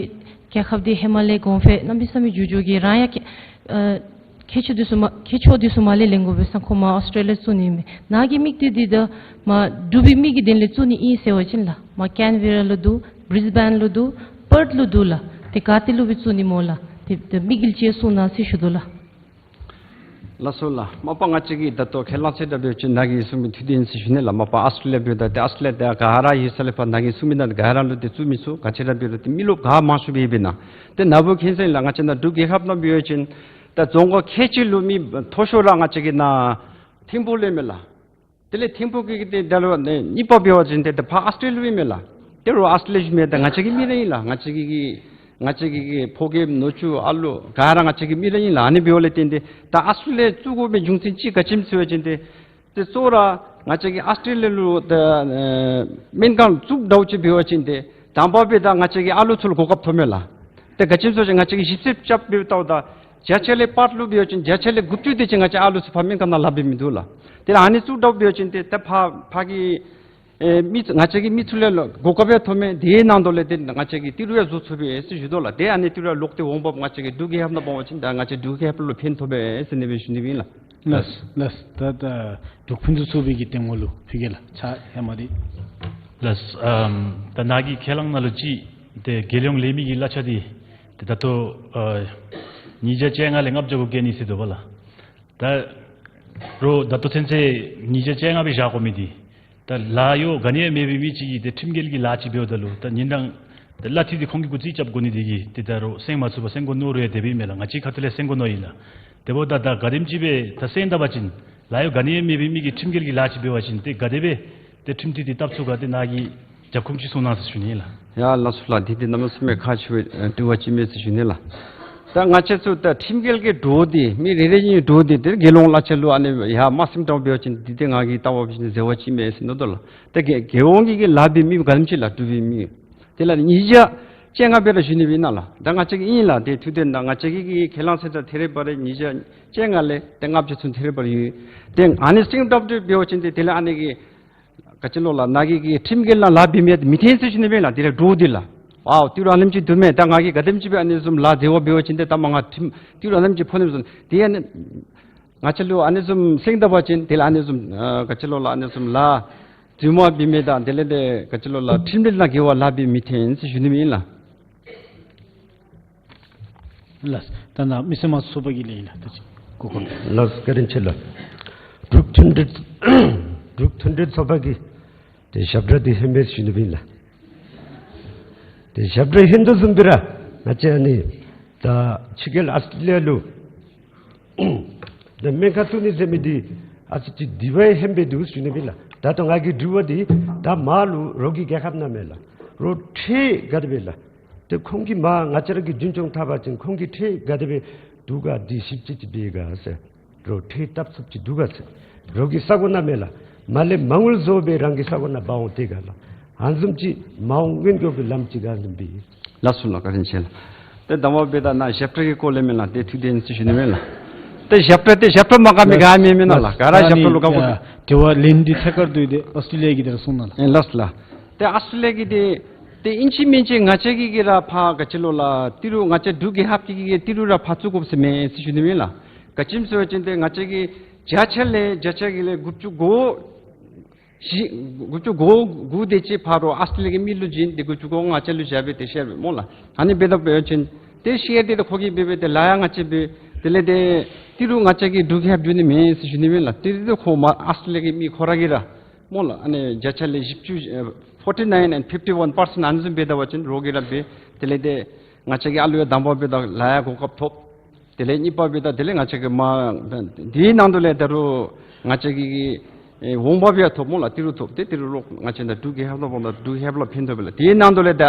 རྒྱལ་ཁབ་འདི་ཧེ་མ་ལས་གོང་འཕེལ་གནམ་མེད་ས་མེད་འགྱོ་འགྱོ་གི། རང་ཡང་ཁྱེད་ཨ་ཁྱེད་ཆོ་འདི་ཚུ་མ་ཁྱེད་ཆོ་འདི་ཚུ་མར་ལས་ལེན་དགོ་པས་ཟེར་ཁོ་མར་ཨཱོས་ཏྲེ་ལི་ཡ་བཙུགས་ནི་མས། ནཱ་གི་དམིགས་གཏད་འདི་ད་མར་འབྲུག་པའི་མི་གི་དོན་ལས་བཙུགས་ནི་ཨིན་ཟེར་བ་ཅིན་ལགས། མར་ཀེན་བེ་ར་ལུ་འདུག། བིརིས་བེན་ལུ་འདུག། པརཐ་ལུ་འདུག་ལགས། ཏེ་ག་ཏེ་ལུ་སྦེ་བཙུགས་ནི་སྨོ་ལགས། ཏེ་ཏེ་དམིགས་ཡུལ་ཅིག་གསུང་གནང་ཟེར་ཞུ་དོ་ལགས། ལགས་སོ་ལགས། མ་པ་ང་བཅས་ཀྱིས་ད་ལྟོ་ཁས་བླངས་གསལ་བསྒྲགས་འབད་བ་ཅིན་ནཱ་གིས་གསུངས་མི་མཐུད་དེ་ཨིན་ཟེར་ཞུ་ནི་ལགས། མ་པ་ཨཱོས་ཏྲེ་ལི་ཡ་འབདཝ་ད་ཏེ་ཨཱོས་ཏྲེ་ལི་ཡ་ཏེ་ག་ར་ཡོད་ས་ལས་ཕར་ནཱ་གིས་གསུངས་མི་ནང་ག་ར་ལུ་ཏེ་བཙུགས་མི་ཚུགས། ག་ཅི་ར་འབད་རུང་ཏེ་མི་རློབས་ག་མང་ཤོས་སྦེ་འབད་ན། ཏེ་ནཱ་བུ་མཁྱེན་གསལ་ཨིན་ལགས། ང་བཅས་ནཱ་འབྲུག་རྒྱལ་ཁབ་ནང་འབད་བ་ཅིན་ད་རྫོང་ཁག་ཁལ་གཅིག་ལུ་མི་མཐོ་ཤོས་ར་ང་བཅས་ཀྱི་ནཱ་ཐིམ་ཕུག་ལས་མས་ལགས། དེ་ལས་ཐིམ་ཕུག་གི་དེ་ད་ལུ་ནི་གཉིས་པ་འབད་བ་ཅིན་ཏེ་ད་ཕར་ཨཱོས་ཏྲེ་ལི་ཡ་མས་ལགས། ཏེ་རོགས་ཨཱོས་ཏྲེ་ལི་ཡ་ཞུ་མི་ད་ང་བཅས་ཀྱི་མི་ར་ཨིན་ལགས། ང་བཅས་ཀྱི་གི་ང་བཅས་ཀྱི་གི་ཕོ་རྒནམ་ནུ་གཅུང་ཨ་ལུ་ག་ར་ང་བཅས་ཀྱི་མི་ར་ཨིན་ལགས། ཨ་ནི་འབདཝ་ལས་བརྟེན་ཏེ་ད་ཨཱོས་ཏྲེ་ལི་ཡ་བཙུགས་དགོ་པའི་རྒྱུ་མཚན་ཅིག་ག་ཅི་སྨོ་ཟེར་བ་ཅིན་ཏེ་ཏེ་གཙོ་བོ་ར་ང་བཅས་ཀྱིས་ཨཱོས་ཏྲེ་ལི་ཡ་ལུ་ད་ཨེ་སྨན་ཁང་བཙུགས་འདྲཝ་ཅིག་འབད་བ་ཅིན་ཏེ་དང་པ་སྦེ་ད་ང་བཅས་ཀྱི་ཨ་ལུ་ཚུ་ལུ་གོ་སྐབས་ཐོབ་མས་ལགས། ཏེ་ག་ཅི་སྨོ་ཟེར་བ་ཅིན་ང་བཅས་ཀྱིས་ཞིབ་དཔྱད་རྐྱབ་འབདཝ་ད་བརྒྱ་ཆ་ལས་པརཐ་ལུ་འབད་བ་ཅིན་བརྒྱ་ཆ་ལས་དགུ་བཅུ་དེ་ཅིག་ང་བཅས་ཨ་ལུ་ཚུ་ཕར་སྨན་ཁང་ནང་ལཱ་འབད་མི་འདུག་ལགས། ཏེ་ཨ་ནི་བཙུགས་འདྲཝ་འབད་བ་ཅིན་ཏེ་ད་ཕར་ཕར་གྱི་ཨེ་མི་ང་བཅས་ཀྱི་མི་ཚུ་ལས་ལོག་གོ་སྐབས་ཡང་ཐོབ་མས། དེའི་ནང་དོག་ལས་ཏེ་ང་བཅས་ཀྱིས་ཏི་རུ་ཡང་བཟོ་ཚུགས་པས་ཟེར་ཞུ་དོ་ལགས། ཏེ་ཨ་ནི་ཏི་རུ་ཡང་ལོག་སྟེ་འོང་འབབ་ང་བཅས་ཀྱི་འབྲུག་རྒྱལ་ཁབ་ནང་འབད་བ་ཅིན་ད་ང་བཅས་འབྲུག་རྒྱལ་ཁབ་ལུ་ཕན་ཐོགས་པས་ཟེར་ཨ་ནི་སྦེ་ཞུ་ནི་ཨིན་ལགས། ལགས་ལགས། ད་ད་འབྲུག་ཕུན་སུམ་ཚོགས་པའི་གི་སྟེང་འོག་ལུ་ཕུལ་གེ་ལགས། ཆ་ཧེ་མ་འདི། ལགས། ཨམ་ད་ནཱ་གི་ཁས་བླངས་ནང་ལུ་ཅིག་ཏེ་རྒྱལ་ཡོངས་ལས་མི་གི་གླ་ཆ་འདི་ཏེ་ད་ལྟོ་ཨ་ཉིས་བརྒྱ་བཅོ་ལྔ་ལས་ལྔ་བརྒྱ་གུ་བཀལ་ནི་ཟེར་དོ་བ་ལགས། ད་རོགས་ད་ལྟོ་ཚུན་ཚོད་ཉིས་བརྒྱ་བཅོ་ལྔ་སྦེ་བཞག་དགོ་མི་འདི་ད་ལཱ་གཡོག་ག་ནི་ཡང་མེད་པའི་མི་ཅིག་གིས་ཏེ་ཁྲིམས་འགལ་གྱི་ལཱ་ཅིག་འབདཝ་ད་ལུ་ད་ཉིན་དང་ད་གླ་འཐུས་འདི་ཁོང་གིས་འགོ་རྩིས་རྐྱབ་དགོ་ནི་འདི་གིས་ཏེ་ད་རོགས་སེང་མ་ཚུགས་པར་སེང་དགོ་མནོ་རུང་ཡང་དེ་སྦེ་ཨིན་མས་ལགས། ང་བཅས་ཁ་ཐུག་ལས་སེང་དགོ་མནོ་ཡི་ལགས། དེ་འབདཝ་ད་ད་ག་དེམ་ཅིག་སྦེ་ད་སེང་ད་པ་ཅིན་ལཱ་གཡོག་ག་ནི་ཡང་མེད་པའི་མི་གིས་ཁྲིམས་འགལ་གྱི་ལཱ་ཅིག་འབད་བ་ཅིན་ཏེ་ག་དེ་སྦེ་ཏེ་ཁྲིམས་འཐུས་འདི་བཏབ་ཚུགས་ག་ཏེ་ནཱ་གིས་རྒྱབ་ཁུངས་ཅིག་གསུང་གནང་ཟེར་ཞུ་ནི་ལགས། ཡ་ལགས་སོ་ལགས། འདི་ཏེ་གནམ་མེད་ས་མེད་ཁག་ཆེ་བའི་ཨེ་དྲི་བ་ཅིག་མས་ཟེར་ཞུ་ནི་ལགས། ད་ང་བཅས་ཚུ་ད་ཁྲིམས་འགལ་གྱི་འགྲོ་འདི་མི་རེ་རེ་གཉིས་འགྲོ་འདི་ཏེ་རྒྱལ་ཡོངས་གླ་ཆ་ལུ་ཨ་ནི་ཡར་མ་སེམས་ཏོག་འབད་བ་ཅིན་འདི་ཏེ་ང་གིས་བལྟ་བ་ཅིན་ཟེར་བ་ཅིག་མས་ཟེར་མནོ་དོ་ལགས། ད་རྒྱལ་རྒྱལ་ཡོངས་ཀྱི་གི་ལཱ་འབད་མི་ག་དེམ་ཅིག་ལགས། འབྲུག་པའི་མི་དེ་ལས་ཉིས་བརྒྱ་བཅོ་ལྔ་སྦེ་ར་ཞུ་ནི་སྦེ་ཨིན་ན་ལགས། ད་ང་བཅས་ཀྱིས་ཨིན་ལགས། ཏེ་ཐུགས་བདེན་ད་ང་བཅས་ཀྱི་གི་ཁས་བླངས་གསལ་བསྒྲགས་ཐད་རི་བ་རི་ཉིས་བརྒྱ་བཅོ་ལྔ་ལས་ཏེ་ལྔ་བརྒྱ་ཚུན་ཐད་རི་བ་རི་ཡོད། ཏེ་ཨ་ནི་སེང་ཏོག་ཏོ་འབད་བ་ཅིན་ཏེ་དེ་ལས་ཨ་ནི་གི་ག་ཅི་ལོ་ལགས། ནཱ་གི་གི་ཁྲིམས་འགལ་ནང་ལཱ་འབད་མི་མི་འཐོན་ཟེར་ཞུ་ནི་སྦེ་ཨིན་ལགས། དེ་ལས་འགྲོ་འདི་ལགས། ཨའོ་ཏི་རུ་ཨ་ནེམ་ཅིག་འདུག་མས། ད་ང་གིས་ག་དེམ་ཅིག་སྦེ་ཨ་ནི་བཟུམ་ལཱ་འབྲེལ་བ་འབད་བ་ཅིན་ཏེ་ད་མ་ང་ཁྲིམས་ཏི་རུ་ཨ་ནེམ་ཅིག་ཕོག་ནི་བཟུམ་ཏེ་ཨ་ནི་ང་བཅས་ལུ་ཨ་ནི་བཟུམ་སེང་ད་པ་ཅིན་དེ་ལས་ཨ་ནི་བཟུམ་ཨ་ག་ཅི་ལོ་ལགས། ཨ་ནི་བཟུམ་ལཱ་རྫུན་མ་འབད་མི་དང་དེ་ལས་ཏེ་ག་ཅི་ལོ་ལགས། ཁྲིམས་འགལ་ནང་འགལ་བ་ལཱ་འབད་མི་ཐོན་ཟེར་ཞུ་ནི་ཨིན་ལགས། ལགས། ད་ནཱ་མི་སེར་དམངས་གཙོ་ཚོགས་པ་གི་ལས་ལགས། ད་ཅི་གོ་གོ། ལགས་བཀའ་དྲིན་ཆེ་ལགས། འབྲུག་མཐུན་སྒྲིལ་འབྲུག་མཐུན་སྒྲིལ་ཚོགས་པ་གིས་ཏེ་ཞབས་ཁྲ་འདི་ཧེ་མ་ཞུ་ནི་ཨིན་ལགས། ཏེ་ཞབས་ཁྲ་ཧིན་དུ་བཟུམ་སྦེ་ར་ང་བཅས་ཨ་ནི་ད་ཕྱི་རྒྱལ་ཨཱོས་ཊྲེ་ལི་ཡ་ལུ་ཏེ་སྨན་ཁང་བཙུགས་ནི་ཟེར་མི་འདི་ཨ་ཙི་ཅིག་དེ་བ་ཧེ་མ་འདུག་ཞུ་ནི་ཨིན་ལགས། ད་ལྟོ་ང་གི་དྲི་བ་འདི་ད་མར་ལུ་རོགས་ཀྱི་རྒྱལ་ཁབ་ནང་མས་ལགས། རོགས་ཁྲལ་ག་དེ་སྦེ་ལགས། ཏེ་ཁོང་གིས་མར་ང་བཅས་ར་གི་རྒྱུན་སྐྱོང་འཐབ་པ་ཅིན་ཁོང་གི་ཁྲལ་ག་དེ་སྦེ་འདུག་ག་འདི་ཞིབ་དཔྱད་ཅིག་འབད་ག་ཟེར། རོགས་ཁྲལ་བཏབ་ཚུགསཔ་ཅིག་འདུག་ག་ཟེར། རོགས་ཀྱི་ས་གོ་ནང་མས་ལགས། མར་ལས་མ་དངུལ་བཟོ་སྦེ་རང་གི་ས་གོ་ནང་འབག་འོང་སྟེ་ག་ལགས། ཨ་ནི་བཟུམ་ཅིག་མ་འོང་སྔོན་འགོག་གི་ལམ་ཅིག་ག་ཨ་ནི་སྦེ། ལགས་སོ་ལགས། བཀའ་དྲིན་ཆེ་ལགས། ཏེ་དང་པ་འབདཝ་ད་ནཱ་ཞབས་ཁྲ་གི་སྐོར་ལས་མེན་ལགས། ཏེ་ཐུགས་བདེན་ཟེར་ཞུ་ནི་མེན་ལགས། ཏེ་ཞབས་ཁྲ་ཏེ་ཞབས་ཁྲ་མ་ག་མི་ག་མེན་མེན་ལགས། ག་ར་ཞབས་ཁྲ་ལུ་དགའ་དགོ་པས། དྲི་བ་ལན་འདི་ཐད་ཀར་དུ་ཏེ་ཨཱོས་ཊྲེ་ལི་ཡ་གི་དེ་ར་གསུང་གནང་ལགས། ཨེ་ལགས་ལགས། ཏེ་ཨཱོས་ཊྲེ་ལི་ཡ་གི་དེ་ཏེ་ཨིན་ཅི་མིན་ཅི་ང་བཅས་ཀྱིས་གི་ར་ཕར་ག་ཅི་ལོ་ལགས། ཏི་རུ་ང་བཅས་འབྲུག་རྒྱལ་ཁབ་ཀྱི་གི་ཏི་རུ་ར་ཕར་བཙུགས་དགོཔ་ཟེར་མེན་ཟེར་ཞུ་ནི་མེན་ལགས། ག་ཅི་སྨོ་ཟེར་བ་ཅིན་ཏེ་ང་བཅས་ཀྱི་བརྒྱ་ཆ་ལས་བརྒྱ་ཆ་གི་ལས་དགུ་བཅུ་གོ་བཞི་དགུ་བཅུ་གོ་དགུ་དེ་ཅིག་ཕར་རོགས་ཨཱོས་ཊྲེ་ལི་ཡ་གི་མི་ལུ་བྱིན། ཏེ་དགུ་བཅུ་གོ་ལྔ་ང་བཅས་ལུ་བཞག་སྦེ་ཏེ་ཤེར་འབད་སྨོ་ལགས། ཨ་ནི་འབདཝ་ད་འབད་བ་ཅིན་ཏེ་ཤེར་འདི་ཏེ་ཁོ་གིས་འབད་སྦེ་ཏེ་ལཱ་ཡང་ང་བཅས་འབད། དེ་ལས་ཏེ་ཏི་རུ་ང་བཅས་ཀྱི་འབྲུག་རྒྱལ་ཁབ་འགྱོ་ནི་མེན་ཟེར་ཞུ་ནི་མེན་ལགས། ཏི་རུ་ཏེ་ཁོ་མར་ཨཱོས་ཊྲེ་ལི་ཡ་གི་མི་ཁོ་ར་གིས་ར་སྨོ་ལགས། ཨ་ནི་བརྒྱ་ཆ་ལས་བཞི་བཅུ་ཨེ་ཕོར་ཊི་ནའིན་ཨེནཌ་ཕིཕ་ཊི་ཝན་པར་སེནཊ་ཨ་ནི་བཟུམ་འབད་ད་པ་ཅིན་རོགས་ཀྱིས་ར་འབད། དེ་ལས་ཏེ་ང་བཅས་ཀྱིས་ཨ་ལུ་ཡང་དང་པ་འབདཝ་ད་ལཱ་ཡང་གོ་སྐབས་ཐོབ། དེ་ལས་གཉིས་པ་འབདཝ་ད་དེ་ལས་ང་བཅས་ཀྱིས་མར་དེའི་ནང་དུ་ལས་ད་རུང་ང་བཅས་ཀྱིས་ཨེ་འོང་འབབ་ཡང་ཐོབ་སྨོ་ལགས། ཏི་རུ་ཐོབ། ཏེ་ཏི་རུ་རོགས་ང་བཅས་ད་འབྲུག་རྒྱལ་ཁབ་ལུ་འབདཝ་ད་འབྲུག་རྒྱལ་ཁབ་ལུ་ཕན་ཐོགས་པས་ལགས། དེའི་ནང་དུ་ལས་ད་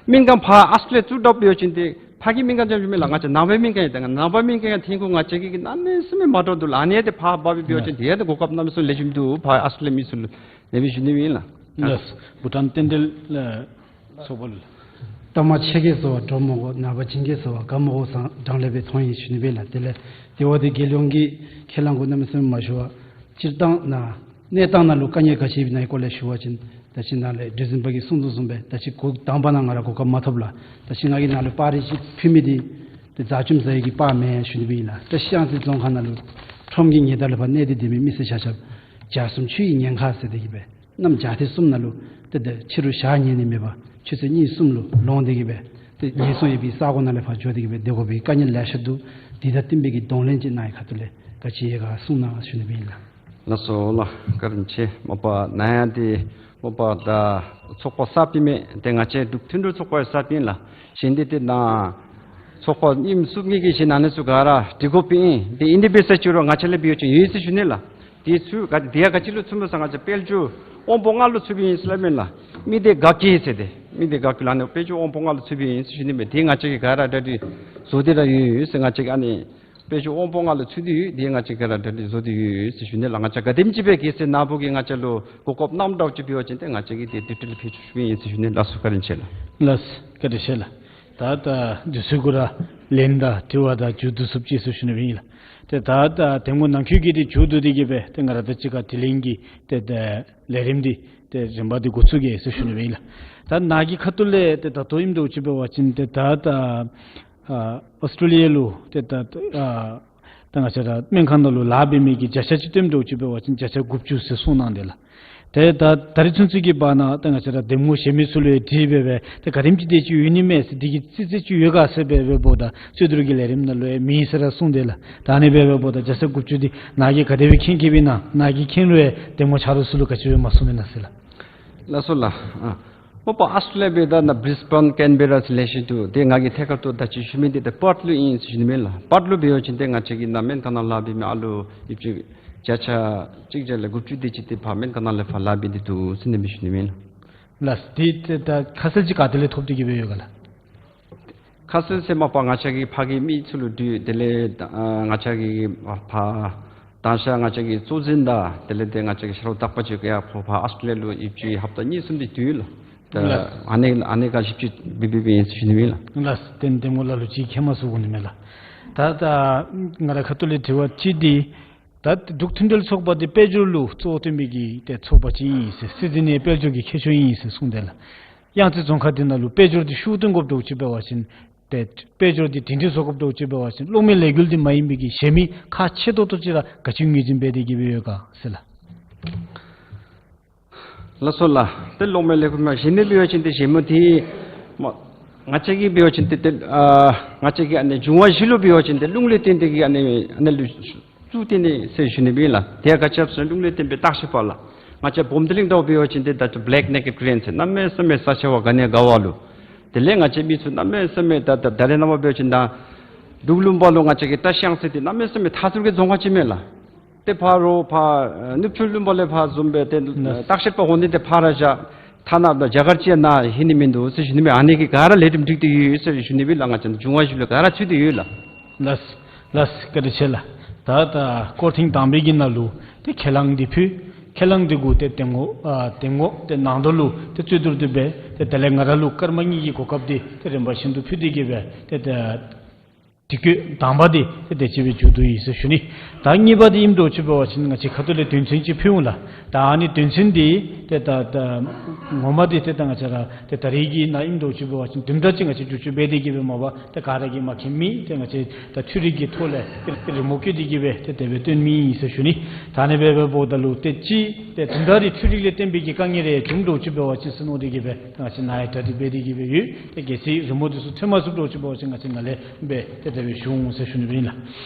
སྨན་ཁང་ཕར་ཨཱོས་ཊྲེ་ལི་ཡ་བཙུགས་འགྱོ་བ་ཅིན་ཏེ་ཕར་གྱི་སྨན་ཁང་ཙམ་ཅིག་མེན་ལགས། ང་བཅས་ནང་པའི་སྨན་ཁང་ཡང་ད་ནང་པའི་སྨན་ཁང་ཡང་ཐོན་ཁུངས་ང་བཅས་ཀྱིས་གནམ་མེད་ས་མེད་མ་འདྲཝ་འདུག་ལགས། ཨ་ནི་ཡང་ཏེ་ཕར་འབག་སྦེ་འབད་བ་ཅིན་དེ་ཡང་ཏེ་གོ་སྐབས་གནམ་མེད་ས་མེད་ལེགས་ཤོམ་འདུག། ཕར་ཨཱོས་ཊྲེ་ལི་ཡ་མི་ཚུ་ལུ་ཨ་ནི་སྦེ་ཞུ་ནི་ཨིན་ལགས། ལགས། བྷུ་ཊཱན་རྟེན་འབྲེལ་ཚོགས་པ་ལུ་ལགས། གཏོར་མ་ཆེ་གེ་ཟེར་བ་འདྲོག་མི་དགོ། ནངས་པ་བྱིན་གེ་ཟེར་བ་དགའ་མི་དགོ་ཟེར་གྲངས་ལས་སྦེ་ཐོན་ཡི་ཞུ་ནི་སྦེ་ལགས། དེ་ལས་དེ་བ་འདི་རྒྱལ་ཡོངས་ཀྱི་ཁས་བླངས་གུ་གནམ་མེད་ས་མེད་མ་ཞུ་བར་སྤྱིར་བཏང་ནཱ་གནས་སྟངས་ནང་ལུ་དཀའ་ངལ་ག་ཅི་ཡོདཔ་ཨིན་ན་གི་སྐོར་ལས་ཞུ་བ་ཅིན་ད་ཅི་ནཱ་ལས་འདྲི་འཛིན་པ་གིས་གསུངས་དོ་བཟུམ་སྦེ་ད་ཅི་འགོ་དང་པ་ནང་ང་ར་གོ་སྐབས་མ་ཐོབ་ལགས། ད་ཅི་ང་གིས་ནཱ་ལུ་པར་རིས་ཅིག་ཕུལ་མི་འདི་ཏེ་རྫ་ཆུ་མཛད་ཡི་གི་པར་མེན་ཞུ་ནི་སྦེ་ཨིན་ལགས། ད་ཤང་རྩེ་རྫོང་ཁག་ནང་ལུ་ཁྲོམ་གྱི་ཉེ་འདབས་ལུ་ཕར་གནས་ཏེ་སྡོད་མི་མི་སེར་ཆ་ཁྱབ་རྒྱ་གསུམ་ཆུ་ཡི་ཉེན་ཁ་ཟེར་ཏེ་གི་སྦེ་གནམ་བྱཱར་ཐེངས་གསུམ་ནང་ལུ་ཏེ་ཏེ་ཕྱི་རུ་ཞག་ཉལ་ནི་མེད་པར་ཆུ་ཚོད་གཉིས་གསུམ་ལུ་ལོང་སྟེ་གི་སྦེ་ཏེ་ཉེན་སྲུང་ཡོད་པའི་ས་གོ་ནང་ལས་ཕར་འགྱོ་སྟེ་གི་སྦེ་སྡོད་དགོ་པའི་དཀའ་ངལ་ལེ་ཤ་འདུག། དེ་དང་བསྟུན་པའི་གི་གདོང་ལེན་ཅིག་ནཱ་གི་ཁ་ཐུག་ལས་ག་ཅི་ཡོད་ག་གསུང་གནང་ཞུ་ནི་སྦེ་ཨིན་ལགས། ལགས་སོ་ལགས། བཀའ་དྲིན་ཆེ། མ་པ་ནཱ་ཡང་ཏེ་མ་པ་ད་ཚོགས་པ་གསརཔ་ཨིན་མས། ཏེ་ང་བཅས་འབྲུག་མཐུན་སྒྲིལ་ཚོགས་པ་གསརཔ་ཨིན་ལགས། གཞན་འདི་ཏེ་ནཱ་ཚོགས་པ་ཨིནམ་ཚུགས་མི་གི་གཞན་ཨ་ནི་ཚུ་ག་ར་འདྲི་དགོཔ་ཨིན། ཏེ་ཨིན་དེ་འབད་ས་ཅིག་རུང་ང་བཅས་ལས་འབད་བ་ཅིན་ཡོད་ཟེར་ཞུ་ནི་ལགས། དེ་ཚུ་ག་དེ་ཡང་ག་ཅི་ལུ་ཚུདཔ་སྨོ་ཟེར་ང་བཅས་དཔལ་འབྱོར་དབང་པོ་ལྔ་ལུ་ཚུདཔ་ཨིན་ཟེར་སླབ་མས་ལགས། མི་སྡེ་དགའ་སྐྱིད་ཟེར་ཏེ་མི་སྡེ་དགའ་སྐྱིད་ལགས། ཨ་ནི་དཔལ་འབྱོར་དབང་པོ་ལྔ་ལུ་ཚུདཔ་ཨིན་ཟེར་ཞུ་ནི་མས། དེ་ང་བཅས་ཀྱིས་ག་ར་གྲ་སྒྲིག་བཟོ་སྟེ་ར་ཡོད་ཟེར། ང་བཅས་ཀྱིས་ཨ་ནི་དཔལ་འབྱོར་དབང་པོ་ལྔ་ལུ་ཚུད་དེ་ཡོད། དེ་ང་བཅས་ཀྱིས་ག་ར་གྲ་སྒྲིག་བཟོ་སྟེ་ཡོད་ཟེར་ཞུ་ནི་ལགས། ང་བཅས་ག་དེམ་ཅིག་སྦེ་གལ་སྲིད་ནཱ་བུ་གིས་ང་བཅས་ལུ་གོ་སྐབས་གནངམ་འདྲཝ་ཅིག་འབད་བ་ཅིན་ཏེ་ང་བཅས་ཀྱིས་ཏེ་དེ་འཕྲོ་ལས་ཕུལ་བཅུག་ཞུཝ་ཨིན་ཟེར་ཞུ་ནི་ལགས། ལགས་སོ་བཀའ་དྲིན་ཆེ་ལགས། ལགས་སོ་བཀའ་དྲིན་ཆེ་ལགས། ད་ད་དུས་ཚོད་གུ་ར་ལན་དང་དྲི་བ་ད་མཇུག་བསྡུ་ཚུགསཔ་ཅིག་ཟེར་ཞུ་ནི་སྦེ་ཨིན་ལགས། ཏེ་ད་ད་དེ་སྔོན་ནང་འཁོད་ཀྱི་དེ་མཇུག་བསྡུ་སྟེ་གི་སྦེ་ཏེ་ང་ར་ད་ཅི་ཁ་དྲི་ལན་གྱི་ཏེ་ཏེ་ལས་རིམ་འདི་ཏེ་རིམ་པ་འདི་འགོ་བཙུགས་གེ་ཟེར་ཞུ་ནི་སྦེ་ཨིན་ལགས། ད་ནཱ་གི་ཁ་ཐུག་ལས་ཏེ་ད་ལྟོ་ཨིནམ་འདྲཝ་ཅིག་འབད་བ་ཅིན་ཏེ་ད་ད་ཨ་ཨཱོས་ཊྲེ་ལི་ཡ་ལུ་ཏེ་ད་ཨ་ད་ང་བཅས་ར་སྨན་ཁང་ནང་ལུ་ལཱ་འབད་མི་གི་བརྒྱ་ཆ་ཅིག་སྟོནམ་འདྲཝ་ཅིག་འབད་བ་ཅིན་བརྒྱ་ཆ་དགུ་བཅུ་ཟེར་གསུངས་གནང་དེས་ལགས། ཏེ་ད་ད་རིས་ཚུན་ཚོད་ཀྱི་བར་ན་ཏེ་ང་བཅས་ར་གདམ་ངོ་གཞན་མི་ཚུ་ལུ་ཡང་དྲིས་སྦེ་སྦེ་ཏེ་ག་དེམ་ཅིག་དེ་ཅིག་ཡོད་ནི་མས་ཟེར་དེ་གི་རྩིས་རྩིས་ཅིག་ཡོད་ག་ཟེར་སྦེ་སྦེ་འབདཝ་ད་རྩོད་བསྡུར་གྱི་ལས་རིམ་ནང་ལུ་ཡང་མེད་ཟེར་ར་གསུངས་དེས་ལགས། ད་ཨ་ནི་སྦེ་སྦེ་འབདཝ་ད་བརྒྱ་ཆ་དགུ་བཅུ་འདི་ནཱ་གིས་ག་དེ་སྦེ་མཁྱེན་མཁྱེནམ་ཨིན་ན། ནཱ་གིས་མཁྱེན་རུང་ཡང་གདམ་ངོ་ཆ་རོགས་ཚུ་ལུ་ག་ཅི་སྦེ་མ་གསུངམ་ཨིན་ན་ཟེར་ལགས། ལགས་སོ་ལགས། ཨ་མ་པ་ཨཱོས་ཊྲེ་ལི་ཡ་འབདཝ་ད་ནཱ་བི་རིས་བཱན་ཀེན་བེ་ར་ཟེར་ལེ་ཤ་འདུག། ཏེ་ང་གིས་ཐད་ཀར་དུ་ད་ཅི་ཞུ་མི་འདི་ཏེ་པརཐ་ལུ་ཨིན་ཟེར་ཞུ་ནི་མས་ལགས། པརཐ་ལུ་འབད་བ་ཅིན་ཏེ་ང་བཅས་ཀྱི་ནཱ་སྨན་ཁང་ནང་ལཱ་འབད་མི་ཨ་ལུ་ཡོདཔ་ཅིག་བརྒྱ་ཆ་གཅིག་བརྒྱ་ལས་དགུ་བཅུ་དེ་ཅིག་ཏེ་ཕར་སྨན་ཁང་ནང་ལས་ཕར་ལཱ་འབད་དེ་འདུག་ཟེར་ཨ་ནི་སྦེ་ཞུ་ནི་མས་ལགས། ལགས། ཏེ་ཏེ་ད་ཁ་གསལ་ཅིག་ག་ཏེ་ལས་ཐོབ་སྟེ་གི་སྦེ་ཡོད་ག་ལགས། ཁ་གསལ་ཟེར་མ་པ་ང་བཅས་ཀྱིས་ཕར་གྱི་མི་ཚུ་ལུ་དྲིས། དེ་ལས་ཨ་ང་བཅས་ཀྱིས་ཕར་དང་ཤ་ང་བཅས་ཀྱི་གཙོ་འཛིན་དང་དེ་ལས་ཏེ་ང་བཅས་ཀྱི་ཕྱག་རོགས་དག་པ་ཅིག་ཡང་ཕར་ཕར་ཨཱོས་ཊྲེ་ལི་ཡ་ལུ་ཡོདཔ་ཅིག་ཧབ་ཏ་གཉིས་གསུམ་འདི་འདུག་ལགས། ད་ལགས། ཨ་ནི་ཨ་ནི་ག་ཞིབ་དཔྱད་འབད་འབདཝ་ཨིན་ཟེར་ཞུ་ནི་མས་ལགས། ལགས། ཏེ་གདམ་ངོ་ལ་ལུ་ཅིག་མཁྱེན་མ་ཚུགས་གོ་ནི་མས་ལགས། ད་ད་ང་ར་ཁ་ཐུག་ལས་དྲི་བ་ཅིག་འདི་ད་འབྲུག་མཐུན་སྒྲིལ་ཚོགས་པ་འདི་དཔལ་འབྱོར་ལུ་གཙོ་བོ་བཏོན་པའི་གི་ཏེ་ཚོགས་པ་ཅིག་ཨིན་ཟེར། སྲིད་འཛིན་ནི་དཔལ་འབྱོར་གྱི་མཁས་མཆོག་ཨིན་ཟེར་གསུངས་དེས་ལགས། གཡང་རྩེ་རྫོང་ཁག་འདི་ནང་ལུ་དཔལ་འབྱོར་འདི་ཤུགས་བཏོན་དགོཔ་འདྲཝ་ཅིག་འབད་བ་ཅིན་ཏེ་དཔལ་འབྱོར་འདི་སྒྲིང་སྒྲི་བཟོ་དགོཔ་འདྲཝ་ཅིག་འབད་བ་ཅིན་གློག་མེ་ལས་འགུལ་འདི་མ་ཡིན་པའི་གི་གཞན་མི་ཁག་ཆེ་ཏོག་ཏོ་ཅིག་ར་ག་ཅི་ངོས་འཛིན་འབད་དེ་གི་སྦེ་ཡོད་ག་ཟེར་ལགས། ལགས་སོ་ལགས། ཏེ་གློག་མེ་ལས་འགུལ་མ་གཞན་མི་འབད་བ་ཅིན་ཏེ་གཞན་མི་འདི་མ་ང་བཅས་ཀྱིས་འབད་བ་ཅིན་ཏེ་ཏེ་ཨ་ང་བཅས་ཀྱིས་ཨ་ནི་འབྱུང་བ་བཞི་ལུ་འབད་བ་ཅིན་ཏེ་རླུང་ལས་བརྟེན་ཏེ་གི་ཨ་ནི་ཨ་ནི་ལུ་བཙུགས་ཏེ་ཨ་ནི་ཟེར་ཞུ་ནི་སྦེ་ལགས། དེ་ཡང་ག་ཅི་སྦེ་རླུང་ལས་བརྟེན་པའི་བརྟག་ཞིབ་པ་ལགས། ང་བཅས་བུམ་ཐིང་ལིང་འདྲཝ་འབད་བ་ཅིན་ཏེ་ད་ལྟོ་བེ་ལེཀ་ནེ་ཀེཌ་ཀི་རེན་ཟེར་གནམ་མེད་ས་མེད་ས་ཆ་བ་ག་ནི་ག་བ་ལུ། དེ་ལས་ང་བཅས་མི་ཚུ་གནམ་མེད་ས་མེད་ད་ད་ད་རེས་ནངས་པ་འབད་བ་ཅིན་ད་འབྲུག་ལུང་པ་ལུ་ང་བཅས་ཀྱི་ད་གཡང་རྩེ་འདི་གནམ་མེད་ས་མེད་མཐའ་ཟུར་གྱི་རྫོང་ཁག་ཅིག་མས་ལགས། ཏེ་ཕར་རོགས་ཕར་ཨ་ནུབ་ཕྱོགས་ལུང་པ་ལས་ཕར་བཟུམ་སྦེ་ཏེ་ལགས། བརྟག་ཞིབ་པ་འོང་ནི་འདི་ཕར་ར་བཞག་ཐ་ན་རྒྱ་གར་ཅིག་ནང་ལྷོད་ནི་མིན་འདུག་ཟེར་ཞུ་ནི་མས། ཨ་ནི་གི་ག་ར་ལེགས་ཤོམ་འགྲིག་སྟེ་ཡོད་ཟེར་ཞུ་ནི་སྦེ་ལགས། ང་བཅས་འབྱུང་བ་བཞི་ལུ་ག་ར་ཚུད་དེ་ཡོད་ལགས། ལགས་ལགས། བཀའ་དྲིན་ཆེ་ལགས། ད་ད་སྐོར་ཐེངས་དང་པའི་གི་ནང་ལུ་ཏེ་ཁས་བླངས་འདི་ཕུལ། ཁས་བླངས་འདི་གུ་ཏེ་དེ་ངོ་ཨ་དེ་ངོ་ཏེ་ནང་དོ་ལུ་ཏེ་རྩོད་བསྡུར་འདི་འབད། ཏེ་དེ་ལས་ང་ར་ལུ་སྐར་མ་གཉིས་ཀྱི་གོ་སྐབས་འདི་ཏེ་རིམ་པ་བཞིན་དུ་ཕུལ་ཏེ་གི་སྦེ་ཏེ་ད་དེ་གི་དང་པ་འདི་ཏེ་དེ་ཅིག་སྦེ་མཇུག་བསྡུ་ཡི་ཟེར་ཞུ་ནི། ད་གཉིས་པ་འདི་ཨིནམ་འདྲཝ་ཅིག་འབད་བ་ཅིན་ང་བཅས་ཁ་ཐུག་ལས་དོན་ཚན་ཅིག་ཕུལ་འོང་ལགས། ད་ཨ་ནི་དོན་ཚན་འདི་ཏེ་ད་ད་ངོ་མ་འདི་ཏེ་ད་ང་བཅས་ར་ཏེ་ད་རེས་ཀྱི་ནང་ཨིནམ་འདྲཝ་ཅིག་འབད་བ་ཅིན་དུམ་གྲ་ཅིག་ང་བཅས་བསྒྱུར་བཅོས་འབད་དེ་གི་སྦེ་མ་པ་ཏེ་ག་ར་གིས་མ་མཁྱེན་མི་ཏེ་ང་བཅས་ད་འཕྲུལ་རིག་གི་ཐོག་ལས་ཏེ་རི་མོ་བཀོད་དེ་གི་སྦེ་ཏེ་དེ་སྦེ་སྟོན་མི་ཨིན་ཟེར་ཞུ་ནི། ད་ཨ་ནི་སྦེ་འབདཝ་ད་ལུ་ཏེ་ཅིག་ཏེ་དུམ་གྲ་རེ་འཕྲུལ་རིག་ལས་བརྟེན་པའི་གི་དཀའ་ངལ་རེ་བྱུངམ་འདྲཝ་ཅིག་འབད་བ་ཅིན་ཟེར་མནོ་སྟེ་གི་སྦེ་ཏེ་ང་བཅས་ནཱ་ཡང་གྲ་སྒྲིག་འབད་དེ་གི་སྦེ་ཡོད། ཏེ་གལ་སྲིད་རི་མོ་འདི་ཚུ་ཐོན་མ་ཚུགསཔ་འདྲཝ་ཅིག་འབད་བ་ཅིན་ང་བཅས་ནཱ་ལས་སྦེ་ཏེ་དེ་སྦེ་ཞུ་འོང་ཟེར་ཞུ་ནི་སྦེ་ཨིན་ལགས།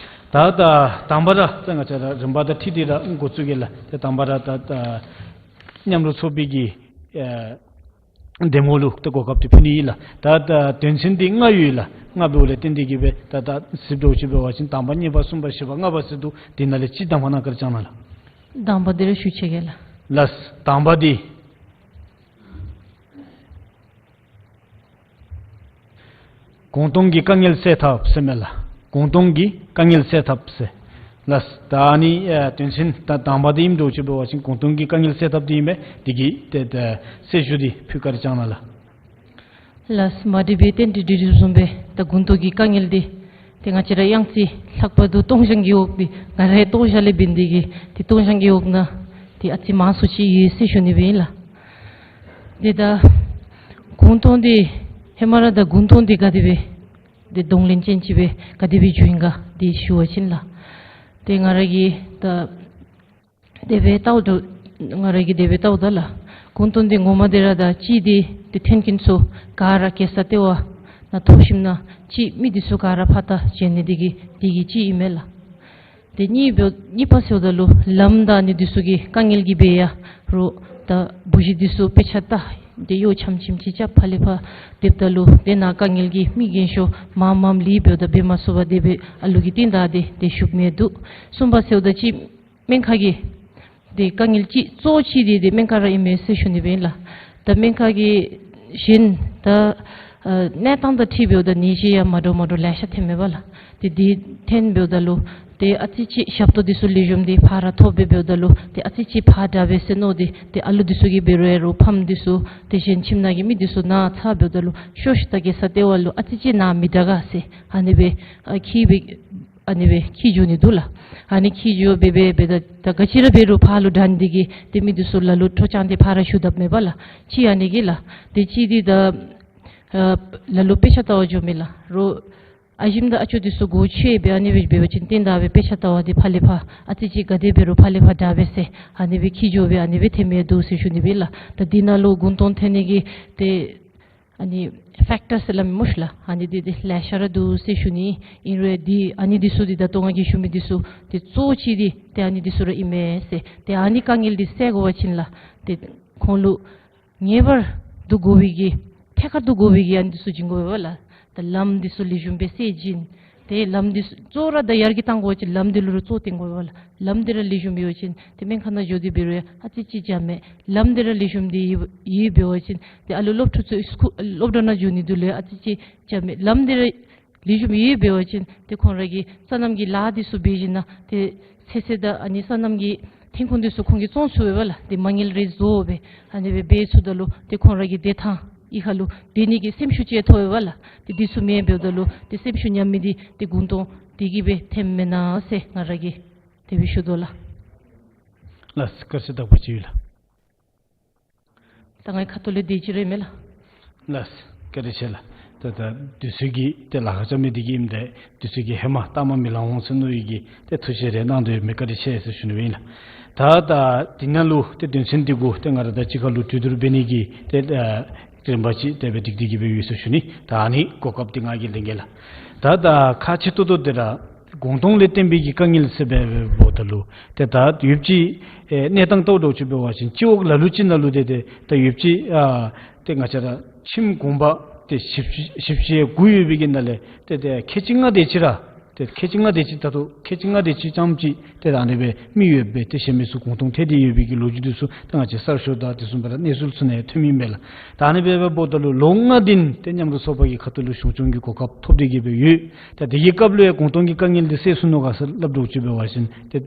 ད་ད་དང་པ་ར་ཏེ་ང་བཅས་ར་རིམ་པ་དང་འཁྲིལ་ཏེ་ར་འགོ་བཙུགས་གེ་ལགས། ཏེ་དང་པ་ར་ད་ད་མཉམ་རོགས་ཚོགས་པའི་གི་ཨེ་གདམ་ངོ་ལུ་ཏེ་གོ་སྐབས་འདི་ཕུལ་ནི་ཨིན་ལགས། ད་ད་དོན་ཚན་འདི་ལྔ་ཡོད་ལགས། ལྔ་འབདཝ་ལས་བརྟེན་ཏེ་གི་སྦེ་ད་ད་གཟིགསཔ་འདྲཝ་ཅིག་འབད་བ་ཅིན་དང་པ་གཉིས་པ་གསུམ་པ་བཞི་པ་ལྔ་པ་ཟེར་འདུག། དེ་ནང་ལས་གཅིག་གདམ་ཁ་གནང་བཀའ་དྲིན་བསྐྱང་གནང་ལགས། དང་པ་འདི་ར་ཞུ་ཆེ་གེ་ལགས། ལགས། དང་པ་འདི་གུང་སྟོང་གི་དཀའ་ངལ་སེལ་ཐབས་ཟེར་མས་ལགས། གུང་སྟོང་གི་དཀའ་ངལ་སེལ་ཐབས་ཟེར། ལགས། ད་ཨ་ནི་ཨེ་དོན་ཚན་ད་དང་པ་འདི་ཨིནམ་འདྲཝ་ཅིག་འབད་བ་ཅིན་གུང་སྟོང་གི་དཀའ་ངལ་སེལ་ཐབས་འདི་ཨིན་མས། དེ་གི་ཏེ་ད་གསལ་ཞུ་འདི་ཕུལ་བཀའ་དྲིན་བསྐྱང་གནང་ལགས། ལགས། མ་འདྲིས་པའི་རྟེན་འབྲེལ་འགྲིག་འགྲིགཔ་བཟུམ་སྦེ་ད་གུང་སྟོང་གི་དཀའ་ངལ་འདི་ཏེ་ང་བཅས་ར་གཡང་རྩེ་ལྷག་པར་དུ་སྟོང་ཞང་རྒེད་འོག་འདི་ང་རའི་སྟོང་ཞང་ལས་འབད་ནི་དེ་གིས་ཏེ་སྟོང་ཞང་རྒེད་འོག་ནང་ཏེ་ཨ་ཙི་མང་སུ་ཅིག་ཡོད་ཟེར་ཞུ་ནི་སྦེ་ཨིན་ལགས། ཏེ་ད་གུང་སྟོང་འདི་ཧེ་མ་ར་ད་གུང་སྟོང་འདི་ག་དེ་སྦེ་ཏེ་གདོང་ལེན་ཅན་ཅིག་སྦེ་ག་དེ་སྦེ་འགྱོ་ཡི་ག་འདི་ཞུ་བ་ཅིན་ལགས། ཏེ་ང་ར་གིས་ད་དེ་སྦེ་བལྟཝ་ད་ང་ར་གིས་དེ་སྦེ་བལྟཝ་ད་ལགས། གུང་སྟོང་འདི་ངོ་མ་འདི་ར་ད་གཅིག་འདི་ཏེ་འཐོན་མཁན་ཚུ་ག་ར་རྒྱལ་ས་ལྟེ་བ་ནང་ཐོག་ཞིནམ་ན་གཅིག་མི་འདི་ཚུ་ག་ར་ཕར་ལྟ་བྱོན་ནི་འདི་གིས་འདི་གིས་གཅིག་ཨིན་མས་ལགས། ཏེ་གཉིས་འབདཝ་གཉིས་པ་ཟེརཝ་ད་ལུ་ལམ་དང་ཨ་ནི་འདི་ཚུ་གི་དཀའ་ངལ་གྱིས་སྦེ་ཡར་རོགས་ད་བུ་གཞི་འདི་ཚུ་དཔེ་ཆ་ལྟ་ཏེ་གཡོག་ཆམ་ཆིམ་ཅིག་རྐྱབ་ཕར་ལས་ཕར་སྡོདཔ་ད་ལུ་ཏེ་ནཱ་དཀའ་ངལ་གྱིས་མི་རྒན་ཤོས་མངམ་མངམ་ལས་འབདཝ་ད་འབད་མ་ཚུགས་པར་དེ་སྦེ་ཨ་ལུ་གིས་བསྟེན་ད་དེ་ཏེ་བཞུགས་མི་འདུག། གསུམ་པ་ཟེརཝ་ད་ཅིག་སྨན་ཁང་གི་ཏེ་དཀའ་ངལ་ཅིག་གཙོ་བོ་ཅིག་འདི་ཏེ་སྨན་ཁང་ར་ཨིན་མས་ཟེར་ཞུ་ནི་སྦེ་ཨིན་ལགས། ད་སྨན་ཁང་གི་གཞན་ད་ཨ་གནས་སྟངས་དང་འཁྲིལ་འབདཝ་ད་ནད་གཞི་ཡང་མ་འདྲཝ་མ་འདྲཝ་ལེ་ཤ་ཐོནམ་མས་པ་ལགས། ཏེ་འདི་ཐོན་འབདཝ་ད་ལུ་ཏེ་ཨ་ཙི་ཅིག་ཞབས་ཏོག་འདི་ཚུ་ལེགས་ཤོམ་འདི་ཕར་ར་ཐོབ་སྦེ་འབདཝ་ད་ལུ་ཏེ་ཨ་ཙི་ཅིག་ཕར་དྲག་པས་ཟེར་མནོ་སྟེ་ཏེ་ཨ་ལུ་འདི་ཚུ་གིས་འབད་རུང་ཡང་རོགས་ཕམ་འདི་ཚུ་ཏེ་གཞན་ཁྱིམ་ནང་གི་མི་འདི་ཚུ་ནཱ་ཚར་འབདཝ་ད་ལུ་ཤོག་ཤིག་ད་རྒྱལ་ས་ལྟེ་བ་ལུ་ཨ་ཙི་ཅིག་ནཱ་མི་དྲག་ག་ཟེར་ཨ་ནི་སྦེ་ཨ་འཁྱིད་སྦེ་ཨ་ནི་སྦེ་འཁྱིད་འགྱོ་ནི་འདུག་ལགས། ཨ་ནི་འཁྱིད་འགྱོ་སྦེ་སྦེ་སྦེ་ད་ད་ག་ཅི་ར་འབད་རུང་ཕར་ལུ་དྲག་ནི་དེ་གིས་ཏེ་མི་འདི་ཚུ་ལ་ལུ་འཕྲོག་བཅག་འདི་ཕར་ར་ཞུ་དཔ་མས་པ་ལགས། གཅིག་ཨ་ནི་གི་ལགས། ཏེ་གཅིག་འདི་ད་ཨ་ལ་ལུ་དཔེ་ཆ་ལྟ་བར་འགྱོ་མི་ལགས། རོགས་ཨ་ཞིམ་དང་ཨ་ཅོ་འདི་ཚུ་སྒོ་ཕྱེ་སྦེ་ཨ་ནི་སྦེ་འབད་བ་ཅིན་ཏེ་ད་སྦེ་དཔེ་ཆ་ལྟ་བར་འདི་ཕར་ལས་ཕར་ཨ་ཙི་ཅིག་ག་དེ་འབད་རུང་ཕར་ལས་ཕར་དྲག་པས་ཟེར་ཨ་ནི་སྦེ་འཁྱིད་འགྱོ་སྦེ་ཨ་ནི་སྦེ་ཐོནམ་མས་འདུག་ཟེར་ཞུ་ནི་སྦེ་ཨིན་ལགས། ད་འདི་ནང་ལུ་གུང་སྟོང་ཐོན་ནི་གི་ཏེ་ཨ་ནི་ཕེཀ་ཊར་ཟེར་སླབ་མི་སྨོ་ཤིག་ལགས། ཨ་ནི་འདི་འདི་ལེ་ཤ་ར་འདུག་ཟེར་ཞུ་ནི་ཨིན་རུང་འདི་ཨ་ནི་འདི་ཚུ་འདི་ད་ལྟོ་ང་གིས་ཞུ་མི་འདི་ཚུ་ཏེ་གཙོ་བོ་ཅིག་འདི་ཏེ་ཨ་ནི་འདི་ཚུ་ར་ཨིན་མས་ཟེར། ཏེ་ཨ་ནི་དཀའ་ངལ་འདི་སེལ་དགོ་པ་ཅིན་ལགས་ཏེ་ཁོང་ལུ་ངེས་པར་དུ་དགོ་པའི་གི་ཐད་ཀར་དུ་དགོ་པའི་གི་ཨ་ནི་འདི་ཚུ་བྱིན་དགོ་པས་པ་ལགས། ད་ལམ་འདི་ཚུ་ལེགས་ཤོམ་སྦེ་བསལ་བྱིན། ཏེ་ལམ་འདི་ཚུ་གཙོ་བོ་ར་ད་ཡར་རྒྱས་གཏང་དགོ་པ་ཅིན་ལམ་འདི་ལུ་ར་གཙོ་བོ་བཏོན་དགོ་པས་པ་ལགས། ལམ་འདི་ར་ལེགས་ཤོམ་ཡོད་པ་ཅིན་ཏེ་སྨན་ཁང་ནང་འགྱོ་སྟེ་འབད་རུང་ཡང་ཨ་ཙི་ཅིག་འཇམ་མས། ལམ་འདི་ར་ལེགས་ཤོམ་འདི་ཡོད་ཡོད་འབད་བ་ཅིན་ཏེ་ཨ་ལུ་སློབ་ཕྲུག་ཚུ་སི་ཀུ་སློབ་གྲྭ་ནང་འགྱོ་ནི་འདི་ལུ་ཡང་ཨ་ཙི་ཅིག་འཇམ་མས། ལམ་འདི་ར་ལེགས་ཤོམ་ཡོད་འབད་བ་ཅིན་ཏེ་ཁོང་ར་གི་སོ་ནམ་གྱི་ལཱ་འདི་ཚུ་འབད་ཞིན་ན་ཏེ་ཚེ་ཚད་དང་ཨ་ནི་སོ་ནམ་གྱི་ཐོན་ཁུངས་འདི་ཚུ་ཁོང་གིས་བཙོང་ཚུགས་པས་པ་ལགས། ཏེ་མ་དངུལ་རེ་བཟོ་སྦེ་ཨ་ནི་སྦེ་འབད་ཚུགསཔ་ད་ལུ་ཏེ་ཁོང་ར་གི་བདེ་ཐང་གཡུས་ཁ་ལུ་སྡོད་ནི་གི་སེམས་ཤུགས་ཅིག་ཐོབ་པས་པ་ལགས། ཏེ་འདི་ཚུ་མེདཔ་འབདཝ་ད་ལུ་ཏེ་སེམས་ཤུགས་ཉམས་མི་འདི་ཏེ་གུང་སྟོང་འདི་གིས་སྦེ་ཐོནམ་མེན་ན་ཟེར་ང་ར་གིས་དེ་སྦེ་ཞུ་དོ་ལགས། ལགས་སོ། བཀའ་དྲིན་དག་པ་ཅིག་ཡོད་ལགས། ད་ངེའི་ཁ་ཐུག་ལས་དེ་ཅིག་ར་ཨིན་མས་ལགས། ལགས། བཀའ་དྲིན་ཆེ་ལགས། ད་ད་དུས་ཚོད་ཀྱི་ཏེ་ལཱ་ཁག་རྐྱབ་མི་འདི་གིས་ཨིནམ་ད་དུས་ཚོད་ཀྱིས་ཧེ་མ་ལྟ་མ་མི་ལང་འོང་ཟེར་མནོ་བའི་གི་ཏེ་ཐུགས་བཞེད་རེ་གནང་དོ་ཡོདཔ་མས། བཀའ་དྲིན་ཆེ་ཟེར་ཞུ་ནི་ཨིན་ལགས། ད་ད་འདི་ནང་ལུ་ཏེ་དོན་ཚན་འདི་གུ་ཏེ་ང་ར་དང་གཅིག་ཁར་ལུ་གྲོས་བསྡུར་འབད་ནི་གི་ཏེ་ཨ་རིམ་པ་ཅིག་དེ་སྦེ་སྒྲིག་སྟེ་གི་སྦེ་ཡོད་ཟེར་ཞུ་ནི། ད་ཨ་ནི་གོ་སྐབས་འདི་ང་གིས་ལེན་གེ་ལགས། ད་ད་ཁག་ཆེ་ཏོག་ཏོ་འདི་ར་གུང་སྟོང་ལས་བརྟེན་པའི་གི་དཀའ་ངལ་ཟེར་སྦེ་འབདཝ་ད་ལུ་ཏེ་ད་ཡོདཔ་ཅིག་ཨེ་གནས་སྟངས་ལྟཝ་ད་ཅིག་འབད་བ་ཅིན་སྤྱི་འོག་ལ་ལུ་ཅིག་ནང་ལུ་ཏེ་ཏེ་ད་ཡོདཔ་ཅིག་ཨ་ཏེ་ང་བཅས་ར་ཁྱིམ་གུང་པ་ཏེ་བཞི་བཅུ་བཞི་བཅུ་ཞེ་དགུ་ཡོད་པའི་གི་ནང་ལས་ཏེ་ཏེ་ཁལ་གཅིག་ལྔ་དེ་ཅིག་ར་ཏེ་ཁལ་གཅིག་ལྔ་དེ་ཅིག་ད་ལྟོ་ཁལ་གཅིག་ལྔ་དེ་ཅིག་ཙམ་ཅིག་ཏེ་ད་ཨ་ནི་སྦེ་མི་ཡོདཔ་སྦེ་ཏེ་གཞན་མི་ཚུ་གུང་སྟོང་ཐལ་ཏེ་ཡོད་པའི་གི་ལོ་རྒྱུས་འདི་ཚུ་ད་ང་བཅས་གསར་ཤོག་དང་དེ་བཟུམ་སྦེ་ར་གནས་ཚུལ་ཚུ་ནང་ཡང་ཐོན་མི་ཨིན་པས་ལགས། ད་ཨ་ནི་སྦེ་འབདཝ་ད་ལུ་ལོ་ལྔ་འདི་ཏེ་མཉམ་རུབ་ཚོགས་པ་གི་ཁ་ཐུག་ལུ་གཞུང་སྐྱོང་གི་གོ་སྐབས་ཐོབ་སྟེ་གི་སྦེ་ཡོད། ད་དེ་གི་སྐབས་ལུ་ཡང་གུང་སྟོང་གི་དཀའ་ངལ་འདི་སེལ་ཚུགས་ནུག་ག་ཟེར་སླབ་ད་ཅིག་འབད་བ་ཅིན་ཏེ་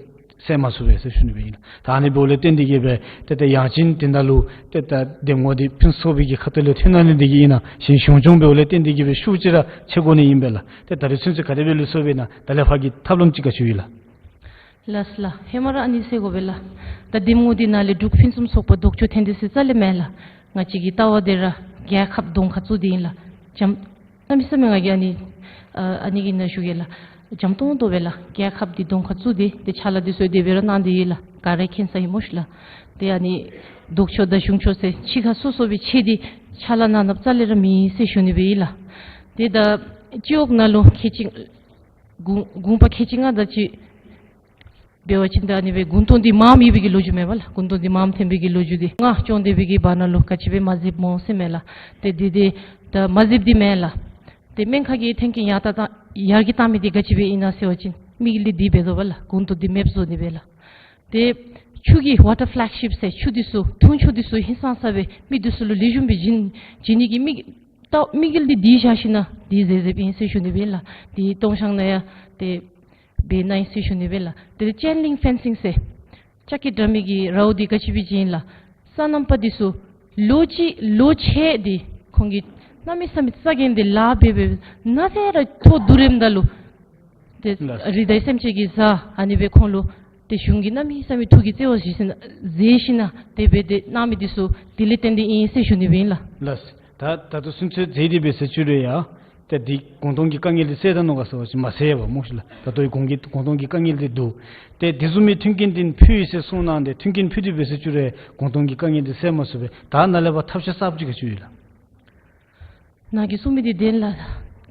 སེལ་མ་ཚུགས་པས་ཟེར་ཞུ་ནི་སྦེ་ཨིན། ད་ཨ་ནི་འབདཝ་ལས་བརྟེན་ཏེ་གི་སྦེ་ཏེ་ཏེ་ཡང་ཅིན་འདི་ནང་ལུ་ཏེ་ད་འདེམས་ངོ་འདི་ཕུན་ཚོགས་པའི་གི་ཁ་ཐུག་ལས་ཐོན་གནང་ནི་འདི་གིས་ཨིན་ན་གཞན་གཞུང་སྐྱོང་འབདཝ་ལས་བརྟེན་ཏེ་གི་སྦེ་ཤུགས་ཅིག་ར་ཆེ་དགོ་ནི་ཨིན་པས་ལགས། ཏེ་ད་རེས་ཚུན་ཚོད་ག་དེ་སྦེ་ལུས་སོ་བས་ན། ད་ལས་ཕར་གྱི་ཐབས་ལམ་ཅིག་ག་ཅི་ཡོད་ལགས། ལགས་ལགས། ཧེ་མ་ར་ཨ་ནི་ཟེར་དགོ་པས་ལགས། ད་འདེམས་ངོ་འདི་ནང་ལས་འབྲུག་ཕུན་སུམ་ཚོགས་པ་ལྡོག་ཕྱོགས་འཐོན་ཏེ་ཟེར་རྩ་ལས་མེན་ལགས། ང་བཅས་ཀྱི་ལྟ་བ་འདི་ར་རྒྱལ་ཁབ་གདོང་ཁར་བཙུགས་ཏེ་ཨིན་ལགས། འཇམ་གནམ་མེད་ས་མེད་ང་གིས་ཨ་ནི་ཨ་ཨ་ནི་གི་ནང་ཞུ་གེ་ལགས། འཇམ་ཏོང་ཏོ་སྦེ་ལགས། རྒྱལ་ཁབ་འདི་གདོང་ཁར་བཙུགས་ཏེ་ཏེ་ཕྱག་ལཱ་འདི་ཚུ་དེ་སྦེ་ར་གནང་སྟེ་ཡོད་ལགས། ག་ར་མཁྱེན་ས་ཨིན་སྨོ་ཤིག་ལགས། ཏེ་ཨ་ནི་ལྡོག་ཕྱོགས་དང་གཞུང་ཕྱོགས་ཟེར་ཕྱི་ཁར་སོ་སོ་སྦེ་ཕྱེ་སྟེ་ཕྱག་ལཱ་གནང་གནངམ་རྩ་ལས་ར་མེད་ཟེར་ཞུ་ནི་སྦེ་ཨིན་ལགས། ཏེ་ད་སྤྱི་འོག་ནང་ལུ་ཁལ་གཅིག་གུང་གུང་པ་ཁལ་གཅིག་ལྔ་དེ་ཅིག་འབད་བ་ཅིན་ད་ཨ་ནི་སྦེ་གུང་སྟོང་འདི་མངམ་ཡོད་པའི་གི་ལོ་རྒྱུས་མེན་པ་ལགས། གུང་སྟོང་འདི་མངམ་ཐོན་པའི་གི་ལོ་རྒྱུས་འདི་ང་སྐྱོང་སྡོད་པའི་གི་བར་ན་ལུ་ག་ཅི་སྦེ་མ་བཟདཔ་སྨོ་ཟེར་མེན་ལགས། ཏེ་འདི་འདི་ད་མ་བཟདཔ་འདི་མེན་ལགས། ཏེ་སྨན་ཁང་གི་མཐུན་རྐྱེན་ཡར་ད་ད་ཡར་རྒྱས་བཏང་མི་འདི་ག་ཅི་སྦེ་ཨིན་ན་ཟེར་བ་ཅིན་དམིགས་ཡུལ་འདི་འདི་འབད་དོ་བ་ལགས། གུང་སྟོང་འདི་མེདཔ་བཟོ་ནི་སྦེ་ལགས། ཏེ་ཆུ་གི་ཝ་ཊར་ཕླེག་ཤིཔ་ཟེར་ཆུ་འདི་ཚུ་འཐུང་ཆུ་འདི་ཚུ་ཧིང་སངས་ས་སྦེ་མི་འདི་ཚུ་ལུ་ལེགས་ཤོམ་སྦེ་བྱིན་བྱིན་ནི་གི་དམིགས་ད་དམིགས་ཡུལ་འདི་འདི་བཞག་ཞིནམ་ལས་འདི་མཛད་མཛདཔ་ཨིན་ཟེར་ཞུ་ནི་སྦེ་ལགས། འདི་སྟོང་ཤང་ནང་ཡང་ཏེ་འབད་གནང་ཡི་ཟེར་ཞུ་ནི་སྦེ་ལགས། ཏེ་ཅེན་ལིང་ཕེན་སིང་ཟེར་ལྕགས་ཀྱི་དྲ་མིག་གི་རཝ་འདི་ག་ཅི་སྦེ་བྱིན་ལགས། སོ་ནམ་པ་འདི་ཚུ་ལོ་གཅིག་ལོ་ཕྱེད་འདི་ཁོང་གིས་གནམ་མེད་ས་མེད་རྩ་འགེངས་ཏེ་ལཱ་འབད་འབད་ན་ཚད་ར་ཐོག་བསྡུ་རནམ་ད་ལུ་ཏེ་ལགས། རི་དྭགས་སེམས་ཅན་གྱི་བཟའ་ཨ་ནི་སྦེ་ཁོང་ལུ་ཏེ་གཞུང་གིས་གནམ་མེད་ས་མེད་ཐུགས་ཀྱི་བརྩེ་བ་བཞེས་ཞིནམ་ལས་མཛད་ཞིནམ་ལས་དེ་སྦེ་ཏེ་གནང་མི་འདི་ཚུ་འདི་ལས་བརྟེན་ཏེ་ཨིན་ཟེར་ཞུ་ནི་སྦེ་ཨིན་ལགས། ལགས། ད་ད་ལྟོ་ཚུན་ཚོད་མཛད་དེ་འབད་ཟེར་ཅི་རུང་ཡང་ཏེ་འདི་གུང་སྟོང་གི་དཀའ་ངལ་འདི་སེལ་ད་ནུག་ག་ཟེར་བ་ཅིན་མ་སེལ་བས་སྨོ་ཤིག་ལགས། ད་ལྟོ་གུང་གི་གུང་སྟོང་གི་དཀའ་ངལ་འདི་འདུག། ཏེ་དེ་བཟུམ་མའི་མཐུན་རྐྱེན་འདི་ཕུལ་ཡི་ཟེར་གསུངས་གནང་སྟེ་མཐུན་རྐྱེན་ཕུལ་ཏེ་འབད་ཟེར་ཅི་རུང་ཡང་གུང་སྟོང་གི་དཀའ་ངལ་འདི་སེལ་མ་ཚུགས་པས། ད་ནཱ་ལས་ཕར་ཐབས་ཤེས་གསརཔ་ཅིག་ག་ཅི་ཡོད་ལགས། ནཱ་གིས་གསུངས་མི་འདི་བདེན་ལགས།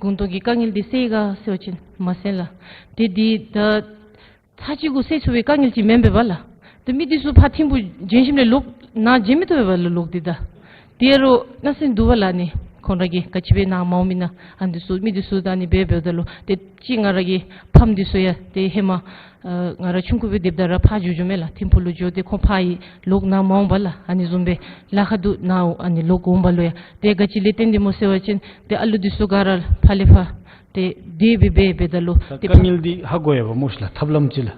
གུང་སྟོང་གི་དཀའ་ངལ་འདི་སེལ་ག་ཟེར་བ་ཅིན་མ་སེལ་ལགས། ཏེ་འདི་ད་ཚར་གཅིག་གུ་སེལ་ཚུགས་པའི་དཀའ་ངལ་ཅིག་མེན་པས་པ་ལགས། ཏེ་མི་འདི་ཚུ་ཕར་ཐིམ་ཕུག་བྱོན་ཞིནམ་ལས་ལོག་ནཱ་བྱོན་མི་བཏུབ་པས་པ་ལགས་ལོག་སྟེ་ད། དེ་རུང་གནམ་མེད་ས་མེད་འདུག་པ་ལགས། ཨ་ནི་ཁོང་ར་གིས་ག་ཅི་སྦེ་ནཱ་མ་འོང་མི་ན་ཨ་འདི་ཚུ་མི་འདི་ཚུ་ད་ཨ་ནི་སྦེ་འབདཝ་ད་ལུ་ཏེ་ཅིག་ང་ར་གི་ཕམ་འདི་ཚུ་ཡང་ཏེ་ཧེ་མ་ཨ་ང་ར་ཆུང་ཀུ་སྦེ་སྡོདཔ་ད་ར་ཕར་འགྱོ་འགྱོཝ་མས་ལགས། ཐིམ་ཕུག་ལུ་འགྱོ་སྟེ་ཁོང་ཕར་ཡི་ལོག་ནཱ་མ་འོང་པ་ལགས། ཨ་ནི་བཟུམ་སྦེ་ལཱ་ཁག་འདུག། ནཱ་ཨ་ནི་ལོག་འོང་པ་ལུ་ཡང་ཏེ་ག་ཅི་ལས་བརྟེན་ཏེ་སྨོ་ཟེར་བ་ཅིན་ཏེ་ཨ་ལུ་འདི་ཚུ་ག་ར་ཕར་ལས་ཕར་ཏེ་དེ་སྦེ་འབད་འབདཝ་ད་ལུ་ད་ཏེ་དཀའ་ངལ་འདི་ཧ་གོ་ཡོད་པས་སྨོ་ཤིག་ལགས། ཐབས་ལམ་ཅིག་ལགས།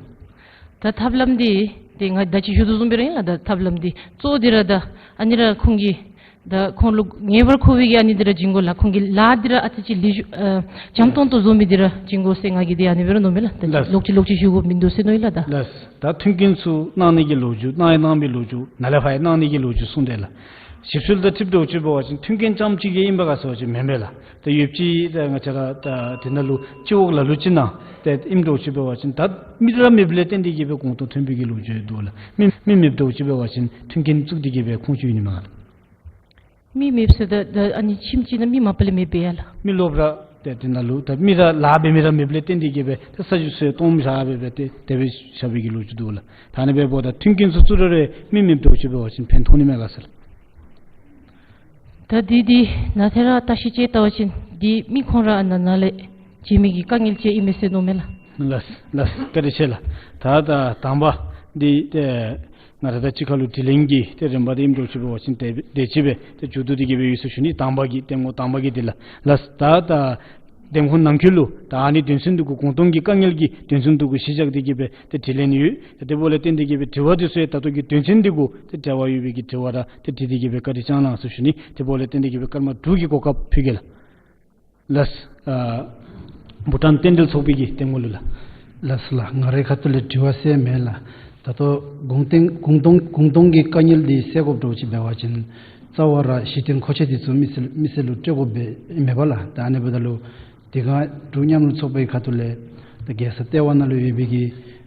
ད་ཐབས་ལམ་འདི་ཏེ་ང་ད་ཅི་ཞུ་དོ་བཟུམ་སྦེ་ར་ཨིན་ལགས། ད་ཐབས་ལམ་འདི་གཙོ་འདི་ར་ད་ཨ་ནི་ར་ཁོང་གིས་ད་ཁོང་ལུ་ངེས་པར་མཁོ་བའི་གི་ཨ་ནི་འདི་ར་བྱིན་དགོ་ལགས། ཁོང་གི་ལཱ་འདི་ར་ཨ་ཙི་ཅིག་ལེགས་ཤོམ་ཨ་འཇམ་ཏོང་ཏོ་བཟོ་མི་འདི་ར་བྱིན་དགོ་ཟེར་ང་གིས་ཏེ་ཨ་ནི་སྦེ་ར་མནོཝ་མས་ལགས། ད་ལགས། ལོག་ཅི་ལོག་ཅི་ཞུ་དགོཔ་མིན་འདུག་ཟེར་མནོ་ཡི་ལགས། ད་ལགས། ད་མཐུན་རྐྱེན་ཚུ་གནང་ནི་གི་ལོ་རྒྱུས་གནང་ཡང་གནང་པའི་ལོ་རྒྱུས་ནཱ་ལས་ཕར་ཡང་གནང་ནི་གི་ལོ་རྒྱུས་གསུངས་ཏེ་ལགས། ཞིབ་འཚོལ་དང་འཁྲིལཝ་ད་ཅིག་འབད་བ་ཅིན་མཐུན་རྐྱེན་རྐྱངམ་ཅིག་གིས་ཨིན་པས་ག་ཟེར་བ་ཅིན་མེན་པས་ལགས། ད་ཡོདཔ་ཅིག་ད་ང་བཅས་ར་ད་དེ་ནང་ལུ་སྤྱི་འོག་ལ་ལུ་ཅིག་ནང་ཏེ་ཨིནམ་ད་ཅིག་འབད་བ་ཅིན་ད་མི་ར་མེདཔ་ལས་བརྟེན་ཏེ་གི་སྦེ་གུང་སྟོང་ཐོན་པའི་གི་ལོ་རྒྱུས་འདུག་ལགས། མི་མི་མེདཔ་ད་ཅིག་འབད་བ་ཅིན་མཐུན་རྐྱེན་བཙུགས་ཏེ་གི་སྦེ་ཁུངས་བཅོལ་ནི་མས་ག་ལགས། མི་མེདཔ་ཟེར་ད་ད་ཨ་ནི་ཁྱིམ་ཅིག་ནང་མི་མ་པ་ལས་མེདཔ་སྦེ་ཡ་ལགས། མི་ལོག་ར་ཏེ་དེ་ནང་ལུ་ད་མི་ར་ལཱ་འབད་མི་ར་མེདཔ་ལས་བརྟེན་ཏེ་གི་སྦེ་ཏེ་ས་ཆུ་ཚུ་སྟོངམ་བཞག་སྦེ་སྦེ་ཏེ་དེ་སྦེ་བཞག་པའི་གི་ལོ་རྒྱུས་འདུག་ལགས། ད་ཨ་ནི་འབདཝ་ད་མཐུན་རྐྱེན་ཚུ་བཙུགས་རུང་ར་མི་མེདཔ་ད་ཅིག་འབད་བ་ཅིན་ཕན་ཐོགས་ནི་མས་ག་ཟེར་ལགས། ད་འདི་འདི་ནཱ་ཏེ་ར་བརྟག་ཞིབ་ཅིག་བལྟ་བ་ཅིན་འདི་མི་ཁོང་ར་ནཱ་ནཱ་ལས་བྱོན་མི་གི་དཀའ་ངལ་ཅིག་ཨིན་མས་ཟེར་མནོཝ་མས་ལགས། ལགས་ལགས། བཀའ་དྲིན་ཆེ་ལགས། ད་ད་དང་པ་འདི་ཏེ་ང་ར་དང་གཅིག་ཁར་ལུ་དྲི་ལན་གྱི་ཏེ་རིམ་པ་འདི་ཨིནམ་ད་ཅིག་འབད་བ་ཅིན་ཏེ་དེ་ཅིག་སྦེ་ཏེ་མཇུག་བསྡུ་སྟེ་གི་སྦེ་ཡོད་ཟེར་ཞུ་ནི། དང་པ་གི་འདེམས་ངོ་དང་པ་གི་འདི་ལགས། ལགས། ད་ད་འདེམས་ཁོངས་ནང་འཁོད་ལུ་ད་ཨ་ནི་དོན་ཚན་འདི་གུ་གུང་སྟོང་གི་དཀའ་ངལ་གྱི་དོན་ཚན་འདི་གུ་གཞི་བཞག་སྟེ་གི་སྦེ་ཏེ་དྲི་ལན་ཡོད། ཏེ་དེ་འབདཝ་ལས་བརྟེན་ཏེ་གི་སྦེ་དྲི་བ་འདི་ཚུ་ཡང་ད་ལྟོ་གི་དོན་ཚན་འདི་གུ་ཏེ་འབྲེལ་བ་ཡོད་པའི་གི་དྲི་བ་ར་ཏེ་དྲི་སྟེ་གི་སྦེ་བཀའ་དྲིན་བསྐྱང་གནང་ཟེར་ཞུ་ནི། དེ་འབདཝ་ལས་བརྟེན་ཏེ་གི་སྦེ་སྐར་མ་དྲུག་གི་གོ་སྐབས་ཕུལ་གེ་ལགས། ལགས། ཨ་བྷུ་ཊཱན་རྟེན་འབྲེལ་ཚོགས་པའི་གི་འདེམས་ངོ་ལུ་ལགས། ལགས་སོ་ལགས། ང་རའི་ཁ་ཐུག་ལས་དྲི་བ་ཟེར་མེད་ལགས། ད་ལྟོ་གུང་སྟོང་གུང་སྟོང་གུང་སྟོང་གི་དཀའ་ངལ་འདི་སེལ་དགོཔ་འདྲཝ་ཅིག་འབད་བ་ཅིན་ རྩ་བ་ར་གཞི་རྟེན་མཁོ་ཆས་འདི་ཚུ་མི་སེར་མི་སེར་ལུ་སྤྲོད་དགོཔ་སྦེ་ཨིན་མས་པ་ལགས། ད་ཨ་ནི་འབདཝ་ད་ལུ་དེ་སྒང་འབྲུག་མཉམ་རུབ་ཚོགས་པའི་ཁ་ཐུག་ལས་ད་རྒྱལ་ས་ལྟེ་བ་ནང་ལུ་ཡོད་པའི་གི་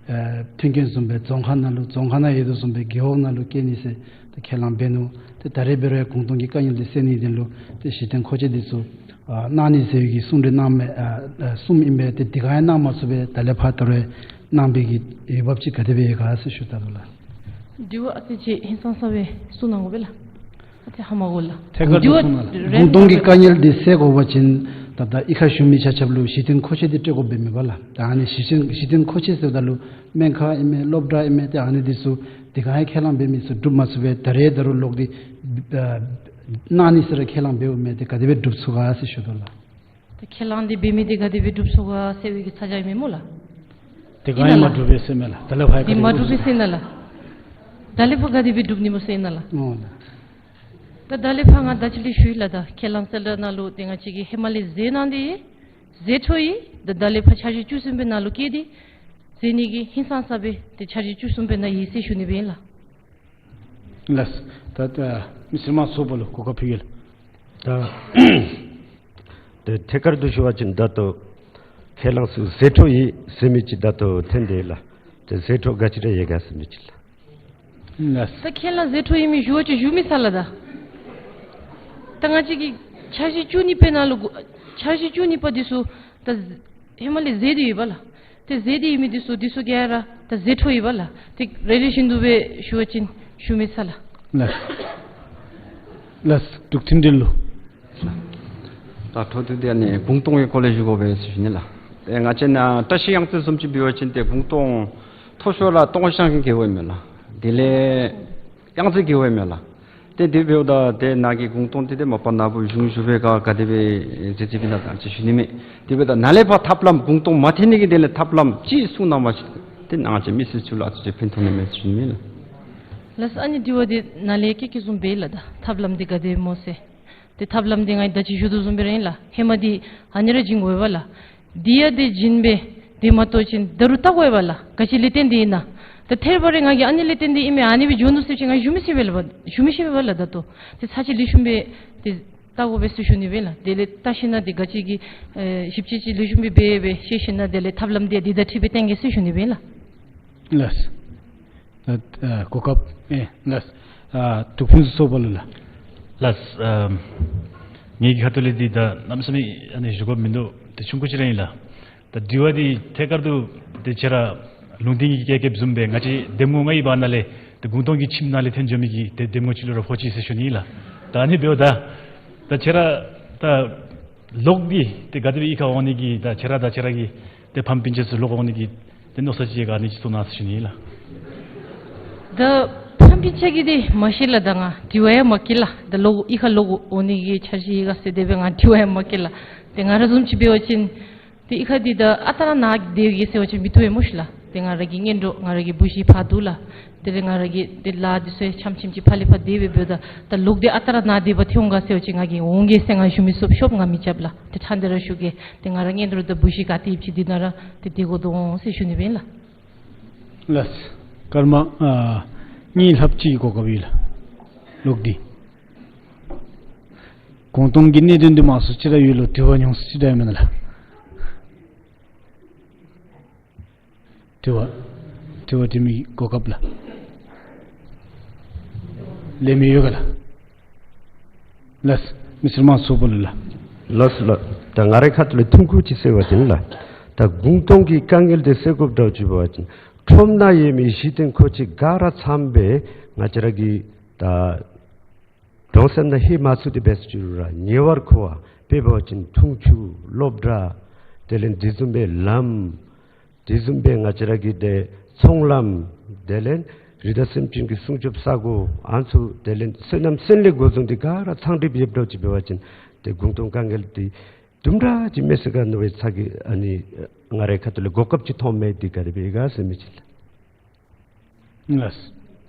ཨ་མཐུན་རྐྱེན་བཟུམ་སྦེ་རྫོང་ཁག་ནང་ལུ་རྫོང་ཁག་ནང་ཡོད་དོ་བཟུམ་སྦེ་རྒེད་འོག་ནང་ལུ་བསྐྱལ་ནི་ཟེར་ད་ཁས་བླངས་འབད་ནུག། ཏེ་ད་རེས་འབད་རུང་ཡང་གུང་སྟོང་གི་དཀའ་ངལ་འདི་སེལ་ནིའི་དོན་ལུ་ཏེ་གཞི་རྟེན་མཁོ་ཆས་འདི་ཚུ་ཨ་གནང་ནི་ཟེར་བའི་གི་གསུང་གྲོས་གནངམ་མས། ཨ་ཨ་གསུངམ་ཨིན་པས། ཏེ་དེ་སྒང་ཡང་གནང་མ་ཚུགས་པས། ད་ལས་ཕར་ད་རུང་གནང་པའི་གི་འོས་འབབ་ཅིག་ག་དེ་སྦེ་ཡོད་ག་ཟེར་ཞུ་ད་ལུ་ལགས། དྲི་བ་ཨ་ཙི་ཅིག་ཧིང་སངས་ས་སྦེ་གསུང་གནང་དགོ་པས་ལགས། ཨ་ཙི་ཧ་མ་གོ་ལགས། ཐད་ཀར་དུ་དྲི་བ་གསུང་གནང་ལགས། རན་གུང་སྟོང་གི་དཀའ་ངལ་འདི་སེལ་དགོ་པ་ཅིན་ད་ལྟོ་གཡུས་ཁར་བཞུགས་མི་ཆ་ཁྱབ་ལུ་གཞི་རྟེན་མཁོ་ཆས་འདི་སྤྲོད་དགོཔ་མས་པ་ལགས། ད་ཨ་ནི་གཞི་རྟེན་གཞི་རྟེན་མཁོ་ཆས་ཟེརཝ་ད་ལུ་སྨན་ཁང་ཨིན་མས། སློབ་གྲྭ་ཨིན་མས། ཏེ་ཨ་ནི་འདི་ཚུ་དེ་སྒང་ཡང་ཁས་བླངས་འབད་མི་ཚུ་སྒྲུབ་མ་ཚུགས་པས། ད་རེས་ད་རུང་ལོག་སྟེ་ཨ་གནང་ནི་ཟེར་ར་ཁས་བླངས་འབདཝ་མས། ཏེ་ག་དེ་སྦེ་སྒྲུབ་ཚུགས་ག་ཟེར་ཞུ་དོ་ལགས། ད་ཁས་བླངས་འདི་འབད་མི་འདི་ག་དེ་སྦེ་སྒྲུབ་ཚུགས་ག་ཟེར་བའི་གི་ཚ་གྱང་ཨིན་མས་སྨོ་ལགས། དེ་སྒང་ཡང་མ་སྒྲུབ་པས་ཟེར་མས་ལགས། ད་ལས་ཕར་ཡང་ག་དེ་མ་སྒྲུབ་པས་ཟེར་ཨིན་ན་ལགས། ད་ལས་ཕར་ག་དེ་སྦེ་སྒྲུབ་ནི་སྨོ་ཟེར་ཨིན་ན་ལགས། ཨོ་ལགས། ད་ད་ལས་ཕར་ང་ད་ཅི་ལས་ཞུ་ཡི་ལགས། ད་ཁས་བླངས་གསལ་བསྒྲགས་ནང་ལུ་ཏེ་ང་བཅས་ཀྱིས་ཧེ་མ་ལས་མཛད་གནང་སྟེ་ཡོད། མཛད་འཕྲོ་ཡོད། ད་ད་ལས་ཕར་འཆར་གཞི་བཅུ་གསུམ་པའི་ནང་ལུ་བཀལ་ཏེ་མཛད་ནི་གི་ཧིང་སངས་ས་སྦེ་ཏེ་འཆར་གཞི་བཅུ་གསུམ་པའི་ནང་ཡོད་ཟེར་ཞུ་ནི་སྦེ་ཨིན་ལགས། ལགས། ད་ད་མི་སེར་མང་ཚོགས་པ་ལུ་གོ་སྐབས་ཕུལ་གེ་ལགས། ད་ཏེ་ཐད་ཀར་དུ་ཞུ་བ་ཅིན་ད་ལྟོ་ཁས་བླངས་ཚུ་མཛད་འཕྲོ་ཡོད་ཟེར་མི་ཅིག་ད་ལྟོ་ཐོན་ཏེ་ལགས། ཏེ་མཛད་འཕྲོ་ག་ཅི་ར་ཡོད་ག་ཟེར་མི་ཅིག་ལགས། ལགས། ད་ཁས་བླངས་མཛད་འཕྲོ་ཡོད་མི་ཞུ་བ་ཅིན་ཞུ་མི་ཚར་ལགས། ད་ད་ང་བཅས་ཀྱི་འཆར་གཞི་བཅུ་གཉིས་པའི་ནང་ལུ་འཆར་གཞི་བཅུ་གཉིས་པ་འདི་ཚུ་ད་ཧེ་མ་ལས་མཛད་དེ་ཡོད་པ་ལགས། ཏེ་མཛད་དེ་ཡོད་མི་འདི་ཚུ་འདི་ཚུ་ག་ར་ད་མཛད་འཕྲོ་ཡོད་པ་ལགས། ཏེ་རེ་རེ་བཞིན་དུ་སྦེ་ཞུ་བ་ཅིན་ཞུ་མི་ཚར་ལགས། ལགས། ལགས། འབྲུག་མཐུན་སྒྲིལ་ལུ། ད་འཕྲོ་མཐུད་དེ་ཨ་ནི་གུང་སྟོང་གི་སྐོར་ལས་ཞུ་དགོ་པས་ཟེར་ཞུ་ནི་ལགས། ཏེ་ང་བཅས་ནཱ་བཀྲ་ཤིས་གཡང་རྩེ་བཟུམ་ཅིག་འབད་བ་ཅིན་ཏེ་གུང་སྟོང་མཐོ་ཤོས་ར་སྟོང་ཤང་གི་རྒེད་འོག་ཨིན་མས་ལགས། དེ་ལས་གཡང་རྩེ་རྒེད་འོག་ཨིན་མས་ལགས། ཏེ་དེ་འབདཝ་ད་ཏེ་ནཱ་གི་གུང་སྟོང་འདི་ཏེ་མ་པ་ནཱ་བུ་གཞུང་ཞུ་བའི་ཁར་ག་དེ་སྦེ་མཛད་མཛདཔ་ཨིན་ན་ད་ཅིག་ཞུ་ནི་མས། དེ་འབདཝ་ད་ནཱ་ལས་ཕར་ཐབས་ལམ་གུང་སྟོང་མ་ཐོན་ནི་གི་དེ་ལས་ཐབས་ལམ་ཅིག་གསུང་གནང་བ་ཅིན་ཏེ་ནཱ་ང་བཅས་མི་སེར་ཚུ་ལུ་ཨ་ཙི་ཅིག་ཕན་ཐོགས་ནི་མས་ཟེར་ཞུ་ནི་མས་ལགས། ལགས། ཨ་ནི་དྲི་བ་འདི་ནཱ་ལས་བཀོད་བཀོདཔ་བཟུམ་སྦེ་ལགས། ད་ཐབས་ལམ་འདི་ག་དེ་སྨོ་ཟེར། ཏེ་ཐབས་ལམ་འདི་ང་གིས་ད་ཅི་ཞུ་དོ་བཟུམ་སྦེ་ར་ཨིན་ལགས། ཧེ་མ་འདི་ཨ་ནི་ར་བྱིན་དགོ་པས་ལགས། འདི་ཡང་འདི་བྱིན་སྦེ་དེ་མ་གཏོགས་ཅིག་ད་རུང་བལྟ་དགོ་པས་ལགས། ག་ཅི་ལས་བརྟེན་ཏེ་ཨིན་ན། ད་ཐད་རི་བ་རི་ང་གིས་ཨ་ནི་ལས་བརྟེན་ཏེ་ཨིན་མས་ཨ་ནི་སྦེ་འགྱོ་ནུག་ཟེར་ཅིག་ང་ཞུ་མི་ཤེས་པས་ལགས། ཞུ་མི་ཤེས་པས་ལགས། ད་ལྟོ་ཏེ་ཚར་གཅིག་ལེགས་ཤོམ་སྦེ་ཏེ་བལྟ་དགོ་པས་ཟེར་ཞུ་ནི་སྦེ་ལགས། དེ་ལས་བལྟ་ཞིན་ན་ཏེ་ག་ཅི་གི་ཨེ་ཞིབ་དཔྱད་ཅིག་ལེགས་ཤོམ་སྦེ་འབད་སྦེ་ཤེས་ཞིན་ན་དེ་ལས་ཐབས་ལམ་འདི་འདི་དང་འཁྲིལ་སྦེ་བསྟན་གེ་ཟེར་ཞུ་ནི་སྦེ་ལགས། ལགས། ད་ཨ་གོ་སྐབས་ཨེ་ལགས། ཨ་འབྲུག་ཕུན་སུམ་ཚོགས་པ་ལུ་ལགས། ལགས། ཨ་ངེ་གི་ཁ་ཐུག་ལས་འདི་ད་གནམ་མེད་ས་མེད་ཨ་ནི་ཞུ་དགོཔ་མིན་འདུག། ཏེ་ཆུང་ཀུ་ཅིག་ར་ཨིན་ལགས། ད་དྲི་བ་འདི་ཐད་ཀར་དུ་ཏེ་ཁྱེད་ར་ལུང་བསྟན་གྱི་སྐྱེས་སྐྱེསཔ་བཟུམ་སྦེ་ང་བཅས་འདེམས་ངོ་ལྔའི་བར་ན་ལས་ཏེ་གུང་སྟོང་གི་ཁྱིམ་ནང་ལས་ཐོན་འགྱོ་མི་གི་ཏེ་འདེམས་ངོ་ཅིག་ལུ་ར་ཕོག་ཅི་ཟེར་ཞུ་ནི་ལགས། ད་ཨ་ནི་འབདཝ་ད་ད་ཁྱེད་ར་ད་ལོག་སྟེ་ཏེ་ག་དེ་སྦེ་གཡུས་ཁར་འོང་ནི་གི་ད་ཁྱེད་ར་ད་ཁྱེད་ར་གི་ཏེ་ཕམ་སྤུན་ཆ་ཚུ་ལོག་འོང་ནི་གི་ཏེ་མནོ་བསམ་ཅིག་ག་ནི་ཅིག་བཙུགས་གནང་ཟེར་ཞུ་ནི་ལགས། ད་ཕམ་སྤུན་ཆ་གིས་འདི་མ་ཤེས་ལགས། ད་ང་དྲི་བ་ཡང་མ་བཀོད་ལགས། ད་ལོག་གཡུས་ཁར་ལོག་འོང་ནི་གི་འཆར་གཞི་ཡོད་ག་ཟེར་དེ་སྦེ་ང་དྲི་བ་ཡང་མ་བཀོད་ལགས། ཏེ་ང་ར་བཟུམ་ཅིག་འབད་བ་ཅིན་ཏེ་གཡུས་ཁར་འདི་ད་ཨ་རྟག་ར་ནཱ་སྡོད་གེ་ཟེར་བ་ཅིན་མི་བཏུབ་པས་སྨོ་ཤིག་ལགས། ཏེ་ང་ར་གི་གཉེན་གྲོགས་ང་ར་གི་བུ་གཞི་ཕར་འདུག་ལགས། དེ་ལས་ང་ར་གི་ཏེ་ལཱ་འདི་ཚུ་ཡང་འཆམ་འཆམ་ཅིག་ཕར་ལས་ཕར་སྡོད་སྦེ་འབདཝ་ད་ད་ལོག་སྟེ་ཨ་རྟག་ར་ནཱ་སྡོད་པར་འཐོན་འོང་ག་ཟེར་བ་ཅིན་ང་གིས་འོང་གེ་ཟེར་ང་ཞུ་མི་ཚུགས། ཤོབ་ང་མི་རྐྱབ་ལགས། ཏེ་ཕྲང་སྟེ་ར་ཞུ་གེ། ཏེ་ང་ར་གཉེན་གྲོགས་དང་བུ་གཞི་ག་ཏེ་ཡོདཔ་ཅིག་འདི་ནང་ར་ཏེ་སྡོད་དགོ་དོ་འོང་ཟེར་ཞུ་ནི་སྦེ་ཨིན་ལགས། ལགས། སྐར་མ་ཨ་གཉིས་ལྷགཔ་ཅིག་གི་གོ་སྐབས་ཡོད་ལགས། ལོག་སྟེ་གུང་སྟོང་གི་གནད་དོན་འདི་མང་སུ་ཅིག་ར་ཡོད་ལོ། དྲི་བ་ཉུང་སུ་ཅིག་ར་ཡོད་མེན་ན་ལགས། དྲི་བ་དྲི་བ་དྲི་མི་གོ་སྐབས་ལགས། ལེན་མི་ཡོད་ག་ལགས། ལགས། མི་སེར་མང་ཚོགས་པ་ལུ་ལགས། ལགས་ལགས། ད་ང་རའི་ཁ་ཐུག་ལས་ཐུང་ཀུ་ཅིག་ཟེར་བ་ཅིན་ལགས། ད་གུང་སྟོང་གི་དཀའ་ངལ་འདི་སེལ་དགོཔ་འདྲཝ་ཅིག་འབད་བ་ཅིན་ཁྲོམ་ནང་ཡོད་མི་གཞི་རྟེན་མཁོ་ཆས་ག་ར་ཚངམ་སྦེ་ང་བཅས་ར་གི་ད་གྲོང་གསེབ་ནང་ལྷོད་མ་ཚུགས་ཏེ་འབད་སོང་ཅི་རུང་ར་ཉེ་བར་མཁོ་བ་དཔེ་འབད་བ་ཅིན་འཐུང་ཆུ་སློབ་གྲྭ་དེ་ལས་དེ་བཟུམ་སྦེ་ལམ་དེ་བཟུམ་སྦེ་ང་བཅས་ར་གི་ཏེ་ཚོང་ལམ་དེ་ལས་རི་དྭགས་སེམས་ཅན་གྱི་སྲུང་སྐྱོབ་ས་གོ་ཨ་ནི་ཚུ་དེ་ལས་སོ་ནམ་སོན་ལས་འགོ་བཟུང་སྟེ་ག་ར་ཚང་འགྲིགཔ་ཡོདཔ་འདྲཝ་ཅིག་འབད་བ་ཅིན་ཏེ་གུང་སྟོང་དཀའ་ངལ་འདི་དུམ་གྲ་ཅིག་མེད་ས་ག་ནི་སྦེ་ཚ་གི་ཨ་ནི་ང་རའི་ཁ་ཐུག་ལས་གོ་སྐབས་ཅིག་མཐོངམ་མས། འདི་ག་དེ་སྦེ་ཨིན་ག་ཟེར་མི་ཅིག་ལགས། ལགས།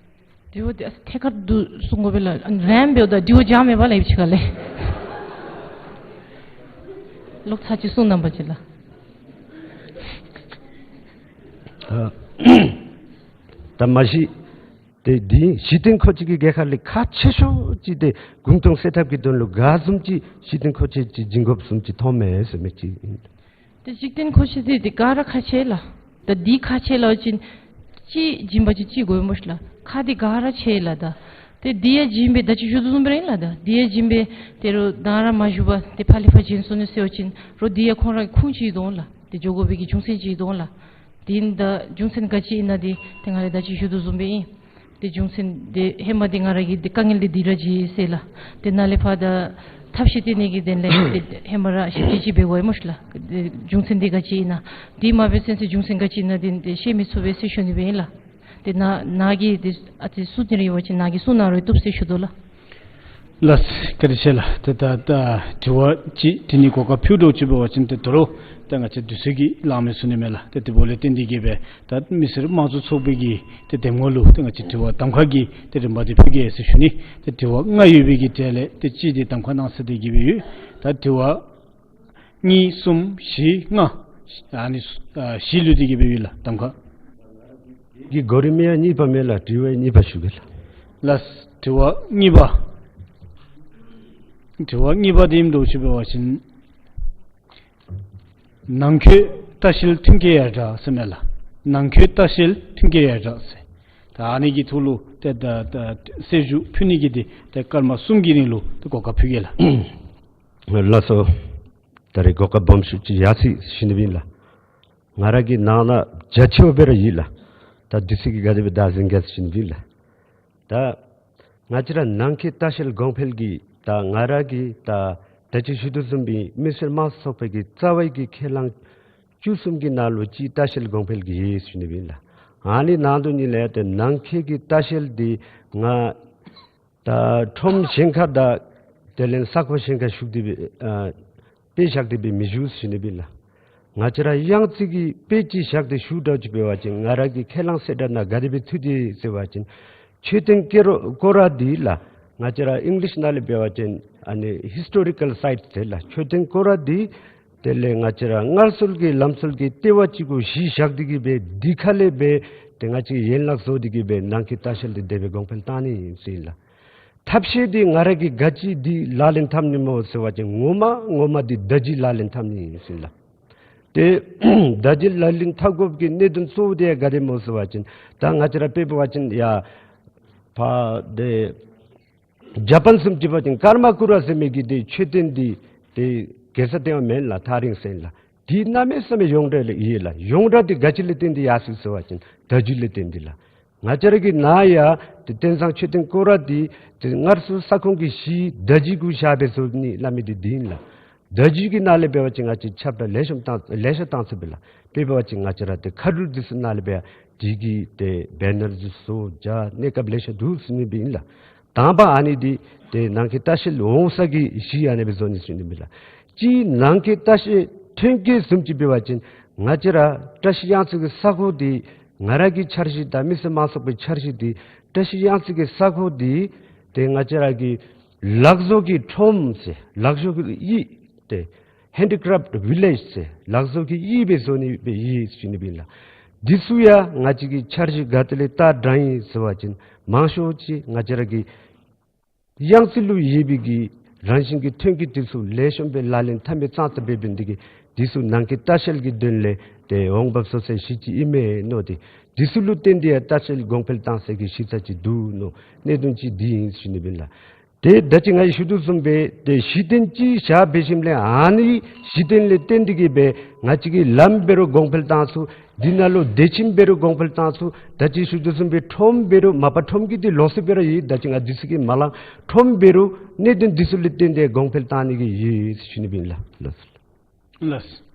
དྲི་བ་འདི་ཨ་ཐད་ཀར་དུ་གསུང་དགོ་པས་ལགས། ཨ་ནི་རན་འབདཝ་ད་དྲི་བ་འཇམ་མེད་པ་ལགས། ཡིབ་ཅི་ག་ལས་ལོག་ཚར་ཅིག་གསུང་གནང་པ་ཅིག་ལགས། ད་ད་མ་གཞི་ ཏེ་འདི་གཞི་རྟེན་མཁོ་ཆས་ཀྱི་རྒྱལ་ཁ་ལས་ཁག་ཆེ་ཤོས་ཅིག་ཏེ་གུང་སྟོང་སེལ་ཐབས་ཀྱི་དོན་ལུ་ག་བཟུམ་ཅིག་གཞི་རྟེན་མཁོ་ཆས་ཅིག་བྱིན་དགོཔ་བཟུམ་ཅིག་མཐོངམ་མས་ཟེར་མི་ཅིག་ཨིན། ཏེ་གཞི་རྟེན་མཁོ་ཆས་འདི་ཏེ་ག་ར་ཁག་ཆེ་ལགས། ད་འདི་ཁག་ཆེ་ལབ་པ་ཅིན་ཅིག་བྱིན་པ་ཅིན་ཅིག་དགོ་མས་ལགས། ཁག་འདི་ག་ར་ཆེ་ལགས། ད་ཏེ་འདི་ཡང་བྱིན་སྦེ་ད་ཅི་ཞུ་དོ་བཟུམ་སྦེ་ར་ཨིན་ལགས། ད་འདི་ཡང་བྱིན་སྦེ་ཏེ་རོགས་ད་ར་མ་ཞུ་བར་ཏེ་ཕར་ལས་ཕར་བྱིན་སོང་ནུག་ཟེར་བ་ཅིན་རོགས་འདི་ཡང་ཁོང་རའི་ཁུངས་ཅིག་འདུག་ལགས། ཏེ་འགྱོ་དགོ་པའི་གི་རྒྱུ་མཚན་ཅིག་འདུག་ལགས། དེ་ད་རྒྱུ་མཚན་ག་ཅི་ཨིན་ན་འདི་ཏེ་ང་ར་ད་ཅི་ཞུ་དོ་བཟུམ་སྦེ་ཨིན། ཏེ་རྒྱུ་མཚན་འདི་ཧེ་མ་འདི་ང་ར་གི་འདི་དཀའ་ངལ་འདི་འདི་ར་ཅིག་ཟེར་ལགས། ཏེ་ནཱ་ལས་ཕར་ད་ཐབས་ཤེས་བཏོན་ནི་གི་དོན་ལས་ཏེ་ཧེ་མ་ར་ཞིབ་དཔྱད་ཅིག་འབད་དགོ་ཡི་མས་ལགས། ཏེ་རྒྱུ་མཚན་འདི་ག་ཅི་ཨིན་ན། འདི་མ་འབད་ཚུན་ཚོད་རྒྱུ་མཚན་ག་ཅི་ཨིན་ན་འདི་ཏེ་ཤེས་མི་ཚུགས་པས་ཟེར་ཞུ་ནི་སྦེ་ཨིན་ལགས། ཏེ་ནཱ་ནཱ་གིས་ཏེ་ཨ་ཙི་གསུང་ནི་རེ་ཡོད་པ་ཅིན་ནཱ་གིས་གསུང་གནང་རུང་བཏུབ་ཟེར་ཞུ་དོ་ལགས། ལགས་སོ། བཀའ་དྲིན་ཆེ་ལགས། ཏེ་ད་ད་དྲི་བ་ཅིག་དྲི་ནི་གོ་སྐབས་ཕུལ་དོ་ཅིག་འབད་བ་ཅིན་ཏེ་དོ་རུང་ད་ང་བཅས་དུས་ཚོད་ཀྱིས་ལང་མི་ཚུགས་ནི་མས་ལགས། ཏེ་དེ་འབདཝ་ལས་བརྟེན་ཏེ་གིས་སྦེ་ད་མི་སེར་དམངས་གཙོ་ཚོགས་པའི་གི་ཏེ་འདེམས་ངོ་ལུ་ཏེ་ང་བཅས་དྲི་བ་གདམ་ཁ་གི་ཏེ་རིམ་པ་འདི་ཕུལ་གེ་ཟེར་ཞུ་ནི། ཏེ་དྲི་བ་ལྔ་ཡོད་པའི་གི་གྲས་ལས་ཏེ་གཅིག་འདི་གདམ་ཁ་གནང་ཚར་ཏེ་གིས་སྦེ་ཡོད། ད་དྲི་བ་གཉིས་གསུམ་བཞི་ལྔ་ཨ་ནི་ཨ་བཞི་ལུས་ཏེ་གིས་སྦེ་ཡོད་ལགས། གདམ་ཁ་གི་གོ་རིམ་ཡང་གཉིས་པ་མས་ལགས། དྲི་བ་གཉིས་པ་ཞུ་གེ་ལགས། ལགས། དྲི་བ་གཉིས་པ། དྲི་བ་གཉིས་པ་འདི་ཨིནམ་འདྲཝ་ཅིག་འབད་བ་ཅིན་ནང་འཁོད་ལྟ་བཤལ་མཐུན་རྐྱེན་ཡར་དྲག་ཟེར་མས་ལགས། ནང་འཁོད་ལྟ་བཤལ་མཐུན་རྐྱེན་ཡར་དྲག་ཟེར། ད་ཨ་ནི་གི་ཐོག་ལུ་ཏེ་ད་ད་གསལ་ཞུ་ཕུལ་ནི་གི་འདི་ཏེ་སྐར་མ་གསུམ་གྱི་རིང་ལུ་ཏེ་གོ་སྐབས་ཕུལ་གེ་ལགས། ལགས་སོ། ད་རེས་གོ་སྐབས་སྦོམ་ཤོས་ཅིག་ཡར་སོ་ཡི་ཟེར་ཞུ་ནི་སྦེ་ཨིན་ལགས། ང་ར་གི་ནང་ན་རྒྱ་ཆེཝ་སྦེ་ར་ཡོད་ལགས། ད་དུས་ཚོད་ཀྱིས་ག་དེ་སྦེ་བདའ་ཟུན་ག་ཟེར་ཞུ་ནི་སྦེ་ཨིན་ལགས། ད་ང་བཅས་ར་ནང་འཁོད་ལྟ་བཤལ་གོང་འཕེལ་གྱི་ད་ང་ར་གིས་ད་ད་ཅི་ཞུ་དོ་བཟུམ་སྦེ་མི་སེར་དམངས་གཙོ་ཚོགས་པའི་གི་རྩ་བའི་གི་ཁས་བླངས་བཅུ་གསུམ་གྱི་ནང་ལུ་གཅིག་ལྟ་བཤལ་གོང་འཕེལ་གྱི་ཡོད་ཟེར་ཞུ་ནི་སྦེ་ཨིན་ལགས། ཨ་ནི་ནང་དོན་ཉིད་ལས་ཏེ་ནང་འཁོད་ཀྱི་ལྟ་བཤལ་འདི་ང་ད་ཁྲོམ་གཞན་ཁར་དང་དེ་ལས་ས་ཁོངས་གཞན་ཁར་ཞུགས་ཏེ་སྦེ་ཨ་དཔེ་བཞག་སྟེ་སྦེ་མི་ཞུ་ཟེར་ཞུ་ནི་སྦེ་ཨིན་ལགས། ང་བཅས་ར་གཡང་རྩེ་གི་དཔེ་ཅིག་བཞག་སྟེ་ཞུ་དོ་ཅིག་འབད་བ་ཅིན་ང་ར་གི་ཁས་བླངས་གསལ་བསྒྲགས་ནང་ག་དེ་སྦེ་ཚུད་དེ་ཟེར་བ་ཅིན་མཆོད་རྟེན་སྐོར་སྐོར་ར་འདི་ལགས། ང་བཅས་ར་ཨིང་ལིཤ་ནང་ལས་འབད་བ་ཅིན་ཨ་ནི་ཧིས་ཊོ་རི་ཀཱལ་སའིཊ་ཟེར་ལགས། མཆོད་རྟེན་སྐོར་ར་འདི་དེ་ལས་ང་བཅས་ར་སྔར་སྲོལ་གྱི་ལམ་སྲོལ་གྱི་ལྟེ་བ་ཅིག་གུ་གཞི་བཞག་སྟེ་གིས་སྦེ་འདི་ཁ་ལས་སྦེ་ཏེ་ང་བཅས་ཡན་ལག་བཟོ་སྟེ་གིས་སྦེ་ནང་འཁོད་ལྟ་བཤལ་འདི་དེ་སྦེ་གོང་འཕེལ་བཏང་ནི་ཨིན་ཟེར་ཨིན་ལགས། ཐབས་ཤེས་འདི་ང་ར་གིས་ག་ཅི་འདི་ལག་ལེན་འཐབ་ནི་སྨོ་ཟེར་བ་ཅིན་ངོ་མ་ངོ་མ་འདི་བརྡ་བརྒྱུད་ལག་ལེན་འཐབ་ནི་ཨིན་ཟེར་ཨིན་ལགས། ཏེ་བརྡ་བརྒྱུད་ལག་ལེན་འཐབ་དགོཔ་གི་གནད་དོན་གཙོ་བོ་འདི་ཡང་ག་དེ་སྨོ་ཟེར་བ་ཅིན་ད་ང་བཅས་ར་དཔེ་འབད་བ་ཅིན་ཡར་ཕར་ཏེ་ཇ་པཱན་བཟུམ་ཅིག་འབད་བ་ཅིན་ཀརྨ་ཀུ་རུ་ཟེར་མི་གི་ཏེ་མཆོད་རྟེན་འདི་ཏེ་གེ་སར་རྟེན་པ་མེན་ལགས། ཐག་རིང་ཟེར་ཨིན་ལགས། འདི་གནམ་མེད་ས་མེད་ཡོངས་གྲགས་ལུ་ཡོད་ལགས། ཡོངས་གྲགས་འདི་ག་ཅི་ལས་བརྟེན་ཏེ་ཡར་སོ་ཡི་ཟེར་བ་ཅིན་བརྡ་བརྒྱུད་ལས་བརྟེན་ཏེ་ལགས། ང་བཅས་ར་གི་ནཱ་ཡང་ཏེ་རྟེན་བཟང་མཆོད་རྟེན་སྐོར་ར་འདི་ཏེ་སྔར་སྲོལ་ས་ཁོངས་ཀྱི་གཞི་བརྡ་བརྒྱུད་གུ་བཞག་སྦེ་བཟོ་ནི་སླབ་མི་འདི་འདི་ཨིན་ལགས། བརྡ་བརྒྱུད་ཀྱི་ནང་ལས་འབད་བ་ཅིན་ང་བཅས་ཁྱབ་བསྒྲགས་ལེ་ཤ་བཏང་ལེ་ཤ་བཏང་ཚུགས་པས་ལགས། དཔེ་འབད་བ་ཅིན་ང་བཅས་ར་ཏེ་མཁའ་འགྲུལ་འདི་ཚུ་ནང་ལས་འབད་ཡང་འདི་གི་ཏེ་བེ་ནར་འདི་ཚུ་བཟོ་བཞག་གནས་སྐབས་ལེ་ཤ་འདུག་ཟེར་ཨིན་པས་ཨིན་ལགས། དང་པ་ཨ་ནི་འདི་ཏེ་ནང་འཁོད་ལྟ་བཤལ་འོང་ས་གི་གཞི་ཨ་ནི་སྦེ་བཟོ་ནི་ཟེར་ཨིན་པས་ལགས། གཅིག་ནང་འཁོད་ལྟ་བཤལ་ཐོན་སྐྱེད་བཟུམ་ཅིག་འབད་བ་ཅིན་ང་བཅས་ར་བཀྲ་ཤིས་གཡང་རྩེ་གི་ས་ཁོངས་འདི་ང་ར་གི་འཆར་གཞི་དང་མི་སེར་དམངས་གཙོ་ཚོགས་པའི་འཆར་གཞི་འདི་བཀྲ་ཤིས་གཡང་རྩེ་གི་ས་ཁོངས་འདི་ཏེ་ང་བཅས་ར་གི་ལག་བཟོ་གི་ཁྲོམ་ཟེར་ལག་བཟོ་གི་གཡུས་ཏེ་ཧེན་ཌི་ཀ་རེཕཊ་བི་ལེཇ་ཟེར་ལག་བཟོ་གི་གཡུས་སྦེ་བཟོ་ནི་སྦེ་ཡོད་ཟེར་ཨིན་པས་ལགས། འདི་ཚུ་ཡང་ང་བཅས་ཀྱི་འཆར་གཞི་ག་ཏེ་ལས་ལྟ་དྲངས་ཡི་ཟེར་བ་ཅིན་མང་ཤོས་ཅིག་ང་བཅས་ར་གི་གཡང་རྩེ་ལུ་ཡོད་པའི་གི་རང་བཞིན་གྱི་ཐོན་སྐྱེད་འདི་ཚུ་ལེགས་ཤོམ་སྦེ་ལག་ལེན་འཐབ་མི་ཙང་ཙ་འབད་འབདན་འདི་གིས་འདི་ཚུ་ནང་འཁོད་ལྟ་བཤལ་གྱི་དོན་ལས་ཏེ་འོང་འབབ་བཟོ་སའི་གཞི་ཅིག་ཨིན་མས་མནོ་སྟེ་འདི་ཚུ་ལུ་བརྟེན་ཏེ་ཡང་ལྟ་བཤལ་གོང་འཕེལ་བཏང་སའི་གི་གཞི་རྩ་ཅིག་འདུག་མནོ་གནད་དོན་ཅིག་འདི་ཨིན་ཟེར་ཨིན་པས་ལགས། ཏེ་ད་ཅི་ང་གིས་ཞུ་དོ་བཟུམ་སྦེ་ཏེ་གཞི་རྟེན་ཅིག་བཞག་འབད་ཞིནམ་ལས་ཨ་ནི་གཞི་རྟེན་ལས་བརྟེན་ཏེ་གིས་སྦེ་ང་བཅས་ཀྱི་ལམ་འབད་རུང་གོང་འཕེལ་བཏང་ཚུགས། འདི་ནང་ལུ་སྡོད་ཁྱིམ་འབད་རུང་གོང་འཕེལ་བཏང་ཚུགས། ད་ཅི་ཞུ་དོ་བཟུམ་སྦེ་ཁྲོམ་འབད་རུང་མ་པ་ཁྲོམ་གྱི་འདི་ལོགས་སུ་སྦེ་ར་ཡོད། ད་ཅི་ང་འདི་ཚུ་གི་མ་ལང་ཁྲོམ་འབད་རུང་གནད་དོན་འདི་ཚུ་ལས་བརྟེན་ཏེ་གོང་འཕེལ་བཏང་ནི་གི་ཡོད་ཟེར་ཞུ་ནི་སྦེ་ཨིན་ལགས། ལགས་སོ། ལགས།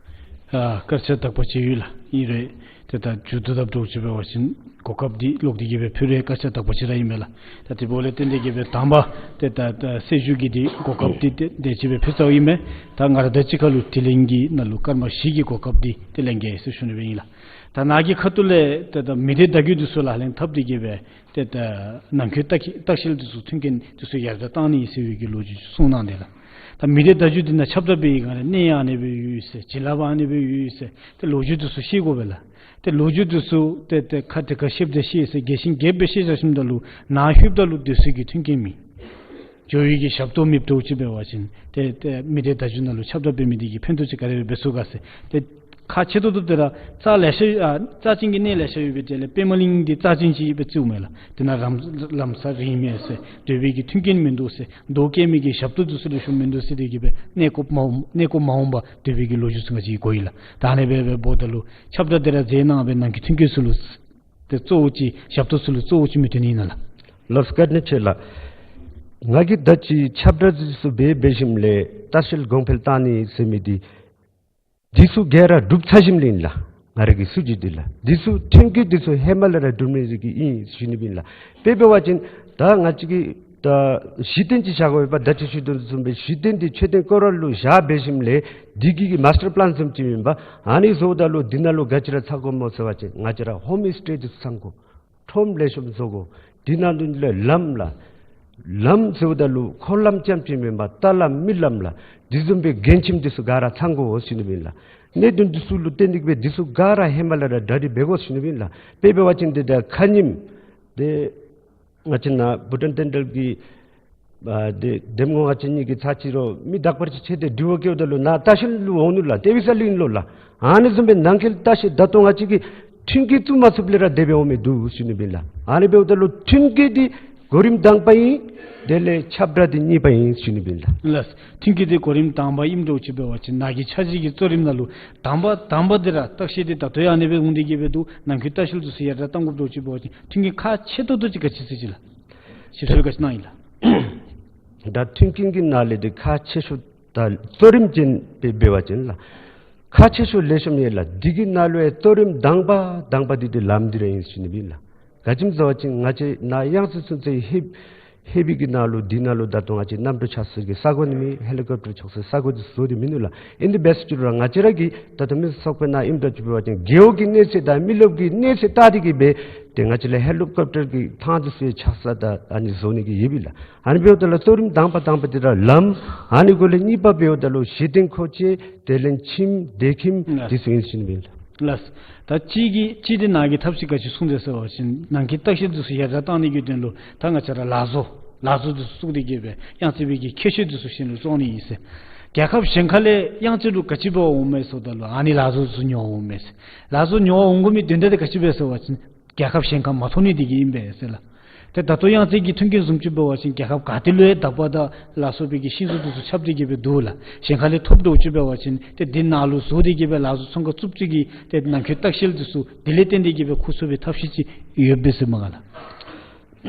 ཨ་སྐར་ཆ་དག་པ་ཅིག་ཡོད་ལགས། ཨིན་རུང་ཏེ་ད་མཇུག་བསྡུ་ཐབས་འདྲཝ་ཅིག་འབད་བ་ཅིན་གོ་སྐབས་འདི་ལོག་སྟེ་གིས་སྦེ་ཕུལ་རུང་སྐར་ཆ་དག་པ་ཅིག་ར་ཨིན་མས་ལགས། ད་དེ་འབདཝ་ལས་བརྟེན་ཏེ་གིས་སྦེ་དང་པ་ཏེ་ད་ད་གསལ་ཞུ་གི་འདི་གོ་སྐབས་འདི་ཏེ་དེ་ཅིག་སྦེ་ཕུལ་ཚརཝ་ཨིན་མས། ད་ང་ར་དང་གཅིག་ཁར་ལུ་དྲི་ལན་གྱི་ནང་ལུ་སྐར་མ་བཞི་གི་གོ་སྐབས་འདི་ཏེ་ལེན་གེ་ཟེར་ཞུ་ནི་སྦེ་ཨིན་ལགས། ད་ནཱ་གི་ཁ་ཐུག་ལས་ཏེ་ད་མི་སྡེ་བརྡ་བརྒྱུད་འདི་ཚུ་ལག་ལེན་འཐབ་སྟེ་གི་སྦེ་ཏེ་ད་ནང་འཁོད་ལྟ་ལྟ་བཤལ་འདི་ཚུ་མཐུན་རྐྱེན་འདི་ཚུ་ཡར་དྲག་བཏང་ནི་ཟེར་བའི་གི་ལོ་རྒྱུས་གསུངས་གནང་དེ་ལགས། ད་མི་སྡེ་བརྡ་བརྒྱུད་འདི་ནང་ཁྱབ་བརྡལ་འབད་བའི་སྒང་ལས་གནས་ཡང་ཨ་ནི་སྦེ་ཡོད་ཟེར་བྱིན་རླབས་ཨ་ནི་སྦེ་ཡོད་ཟེར་ཏེ་ལོ་རྒྱུས་འདི་ཚུ་ཤེས་དགོ་པས་ལགས། ཏེ་ལོ་རྒྱུས་འདི་ཚུ་ཏེ་ཏེ་ཁ་ཏེ་ཁ་ཤེསཔ་དེ་ཤེས་ཟེར་རྒྱས་ཤིང་རྒྱསཔ་སྦེ་ཤེས་བཞག་ཞིནམ་ད་ལུ་ནཱ་ལྷོདཔ་ད་ལུ་སྡོད་སའི་གི་མཐུན་རྐྱེན་མེད། འགྱོ་བའི་གི་ཞབས་ཏོག་མེདཔ་འདྲཝ་ཅིག་འབད་བ་ཅིན་ཏེ་ཏེ་མི་སྡེ་བརྡ་བརྒྱུད་ནང་ལུ་ཁྱབ་བརྡལ་འབད་མི་འདི་གིས་ཕན་ཐོགས་ཅིག་ག་དེ་སྦེ་འབད་ཚུགས་ག་ཟེར། ཏེ་ཁག་ཆེ་ཏོག་ཏོ་དེ་ར་རྩ་ལེ་ཤ་ཨ་རྩ་ཅན་གྱི་གནས་ལེ་ཤ་ཡོད་པའི་དེ་ལས་པདྨ་གླིང་འདི་རྩ་ཅན་ཅིག་སྦེ་བརྩིཝ་མས་ལགས། དེ་ནང་རམ་ལམ་སང་རིངམ་མས་ཟེར། སྡོད་པའི་གི་མཐུན་རྐྱེན་མིན་འདུག་ཟེར། རྡོ་བཀལ་མི་གི་ཞབས་ཏོག་འདི་ཚུ་ལེགས་ཤོམ་མིན་འདུག་ཟེར། དེ་གིས་སྦེ་གནས་སྐོར་མ་འོང་གནས་སྐོར་མ་འོངམ་སྦེ་སྡོད་པའི་གི་ལོ་རྒྱུས་ཚུ་ང་བཅས་ཀྱིས་གོ་ཡི་ལགས། ད་ཨ་ནི་སྦེ་འབདཝ་ད་ལུ་ཁྱབ་བརྡལ་དེ་ར་མཛད་གནང་སྦེ་ནང་གི་མཐུན་རྐྱེན་ཚུ་ལུ་ཏེ་གཙོ་བོ་ཅིག་ཞབས་ཏོག་ཚུ་ལུ་གཙོ་བོ་ཅིག་མི་སྟོན་ནི་ཨིན་ན་ལགས། ལགས་སོ། བཀའ་དྲིན་ཆེ་ལགས། ང་གིས་ད་ཅི་ཁྱབ་བརྡལ་འདི་ཚུ་འབད་འབད་ཞིནམ་ལས་ལྟ་བཤལ་གོང་འཕེལ་བཏང་ནི་ཟེར་མི་འདི་འདི་ཚུ་ག་ར་གྲུབ་ཚར་ཞིནམ་ལས་ཨིན་ལགས། ང་ར་གི་སྲིད་བྱུས་འདི་ལགས། འདི་ཚུ་མཐུན་རྐྱེན་འདི་ཚུ་ཧེ་མ་ལས་ར་གྲུབ་ནི་ཟེར་གི་ཨིན་ཟེར་ཞུ་ནི་ཨིན་ལགས། དཔེ་འབད་བ་ཅིན་ད་ང་བཅས་ཀྱིས་ད་གཞི་རྟེན་ཅིག་བཞག་དགོ་པས། ད་ཅི་ཞུ་དོ་བཟུམ་སྦེ་གཞི་རྟེན་འདི་མཆོད་རྟེན་སྐོར་ར་ལུ་བཞག་འབད་ཞིནམ་ལས་འདི་གི་གི་མཱས་ཊར་པི་ལཱན་བཟུམ་ཅིག་ཨིན་པས། ཨ་ནི་བཟོཝ་ད་ལུ་འདི་ནང་ལུ་ག་ཅི་ར་ཚང་དགོཔ་སྨོ་ཟེར་བ་ཅིན་ང་བཅས་ར་ཧོམ་སི་ཊེ་འདི་ཚུ་ཚང་དགོ། ཁྲོམ་ལེགས་ཤོམ་བཟོ་དགོ། འདི་ནང་དོན་ལས་ལམ་ལགས། ལམ་ཟེརཝ་ད་ལུ་འཁོར་ལམ་རྐྱངམ་ཅིག་མེན་པར་རྟ་ལམ་མི་ལམ་ལགས། འདི་བཟུམ་སྦེ་རྒན་ཁྱིམ་འདི་ཚུ་ག་ར་ཚང་དགོ་ཟེར་ཞུ་ནི་ཨིན་ལགས། གནད་དོན་འདི་ཚུ་ལུ་བརྟེན་ཏེ་གི་སྦེ་འདི་ཚུ་ག་ར་ཧེ་མ་ལས་ར་གྲ་སྒྲིག་འབད་དགོ་ཟེར་ཞུ་ནི་ཨིན་ལགས། དཔེ་འབད་བ་ཅིན་འདི་ད་ཁ་ཉིནམ་འདི་ང་བཅས་ནཱ་བྷུ་ཊཱན་ཊེན་ཌལ་གྱི་ཨ་འདི་འདེམས་ངོ་ང་བཅས་གཉིས་ཀྱིས་ཚར་ཅིག་རོགས་མི་དག་པ་ཅིག་ཁྱེར་ཏེ་དྲི་བ་བཀོདཔ་ད་ལུ་ནཱ་ལྟ་བཤལ་ལུ་འོང་ནུག་ལགས། དེ་བི་ས་ལུ་ཨིན་ལོ་ལགས། ཨ་ནི་བཟུམ་སྦེ་ནང་འཁོད་ལྟ་བཤལ་ད་ལྟོ་ང་བཅས་ཀྱིས་མཐུན་རྐྱེན་བཙུགས་མ་ཚུགསཔ་ལས་ར་དེ་སྦེ་འོང་མི་འདུག་ཟེར་ཞུ་ནི་ཨིན་ལགས། ཨ་ནི་འབདཝ་ད་ལུ་མཐུན་རྐྱེན་འདི་གོ་རིམ་དང་པ་ཨིན། དེ་ལས་ཁྱབ་བརྡལ་འདི་གཉིས་པ་ཨིན་ཟེར་ཞུ་ནི་ཨིན་ལགས། ལགས། མཐུན་རྐྱེན་འདི་གོ་རིམ་དང་པ་ཨིནམ་འདྲཝ་ཅིག་འབད་བ་ཅིན་ནཱ་གི་འཆར་གཞི་གི་གཙོ་རིམ་ནང་ལུ་དང་པ་དང་པ་འདི་ར་ལྟ་བཤལ་འདི་ད་ལྟོ་ཡང་ཨ་ནི་སྦེ་འོང་སྟེ་གི་སྦེ་འདུག། ནང་འཁོད་ལྟ་བཤལ་འདི་ཚུ་ཡར་དྲག་གཏང་དགོཔ་འདྲཝ་ཅིག་འབད་བ་ཅིན་མཐུན་རྐྱེན་ཁག་ཆེ་ཏོག་ཏོ་ཅིག་ག་ཅི་ཟེར་ཅི་ལགས། ཞིབ་འཚོལ་ག་ཅི་གནང་ཡི་ལགས། ད་མཐུན་རྐྱེན་གྱི་ནང་ལས་འདི་ཁག་ཆེ་ཤོས་ད་གཙོ་རིམ་ཅན་འབད་བ་ཅིན་ལགས། ཁག་ཆེ་ཤོས་ལེགས་ཤོམ་ཡོད་ལགས། འདི་གི་ནང་ལུ་ཡང་གཙོ་རིམ་དང་པ་དང་པ་འདི་འདི་ལམ་འདི་ར་ཨིན་ཟེར་ཞུ་ནི་ཨིན་ལགས། ག་ཅི་སྨོ་ཟེར་བ་ཅིན་ང་བཅས་ནཱ་གཡང་རྩེ་ཚུན་ཚོད་ལྷོད་ལྷོད་པའི་གི་ནང་ལུ་འདི་ནང་ལུ་ད་ལྟོ་ང་བཅས་གནམ་གྲུ་ཆགས་སའི་གི་ས་གོ་ནི་མེད། ཧེ་ལི་ཀོབ་ཊར་ཆགས་སའི་ས་གོ་འདི་བཟོ་སྟེ་མིན་ནུག་ལགས། ཨིན་དེ་འབད་ཟེར་ཅི་རུང་ར་ང་བཅས་ར་གི་ད་ལྟོ་མི་སོག་པོའི་ནང་ཨིནམ་འདྲཝ་ཅིག་འབད་བ་ཅིན་རྒེད་འོག་གི་གནས་ཚད་དང་མི་རློབས་ཀྱི་གནས་ཚད་བལྟ་སྟེ་གི་སྦེ་ཏེ་ང་བཅས་ལུ་ཧེ་ལི་ཀོབ་ཊར་གྱི་ཐང་འདི་ཚུ་ཆགས་ས་ད་ཨ་ནི་བཟོ་ནི་གི་ཡོདཔ་ཨིན་ལགས། ཨ་ནི་འབདཝ་ད་ལུ་གཙོ་རིམ་དང་པ་དང་པ་འདི་ར་ལམ། ཨ་ནི་གུ་ལས་གཉིས་པ་འབདཝ་ད་ལུ་གཞི་རྟེན་མཁོ་ཆས་དེ་ལས་ཁྱིམ་སྡོད་ཁྱིམ་ལགས། འདི་ཚུ་ཨིན་ཟེར་ཞུ་ནི་ཨིན་ལགས། ལགས། ད་གཅིག་གིས་གཅིག་འདི་ནཱ་གིས་ཐབས་ཤེས་ག་ཅི་གསུངས་དེས་ཟེར་བ་ཅིན་ནང་འཁོད་ལྟ་བཤལ་འདི་ཚུ་ཡར་དྲག་གཏང་ནི་གི་དོན་ལུ་ད་ང་བཅས་ར་ལག་བཟོ་ལག་བཟོ་འདི་ཚུ་བཙུགས་ཏེ་གི་སྦེ་གཡང་རྩེ་པའི་གི་ཁྱད་ཆོས་འདི་ཚུ་གཞན་ལུ་བཙོང་ནི་ཨིན་ཟེར། རྒྱལ་ཁབ་གཞན་ཁ་ལས་གཡང་རྩེ་ལུ་ག་ཅི་འབད་འོངམ་མས་ཟེརཝ་ད་ལུ་ཨ་ནི་ལག་བཟོ་འདི་ཚུ་ཉོ་འོངམ་མས་ཟེར། ལག་བཟོ་ཉོ་འོང་དགོ་མི་དོན་དག་འདི་ག་ཅི་སྦེ་ཟེར་བ་ཅིན་རྒྱལ་ཁབ་གཞན་ཁར་མ་ཐོན་ནི་འདི་གིས་ཨིན་པས་ཟེར་ལགས། ཏེ་ད་ལྟོ་གཡང་རྩེ་གི་མཐུན་རྐྱེན་བཟུམ་ཅིག་འབད་བ་ཅིན་རྒྱལ་ཁབ་ག་ཏེ་ལུ་ཡང་དག་པ་དང་ལག་བཟོ་པའི་གི་ཤིང་བཟོ་འདི་ཚུ་ཁྱབ་སྟེ་གི་སྦེ་འདུག་ལགས། གཞན་ཁ་ལས་ཐོབ་འདྲཝ་ཅིག་འབད་བ་ཅིན་ཏེ་འདི་ནང་ལུ་བཟོ་སྟེ་གི་སྦེ་ལག་བཟོ་ཚོང་ཁང་བཙུགས་ཅི་གི་ཏེ་ནང་འཁོད་ལྟ་བཤལ་འདི་ཚུ་དེ་ལས་བརྟེན་ཏེ་གི་སྦེ་འཁོར་ཚུགས་པའི་ཐབས་ཤེས་ཅིག་ཡོདཔ་སྦེ་ཟེར་མས་ག་ལགས།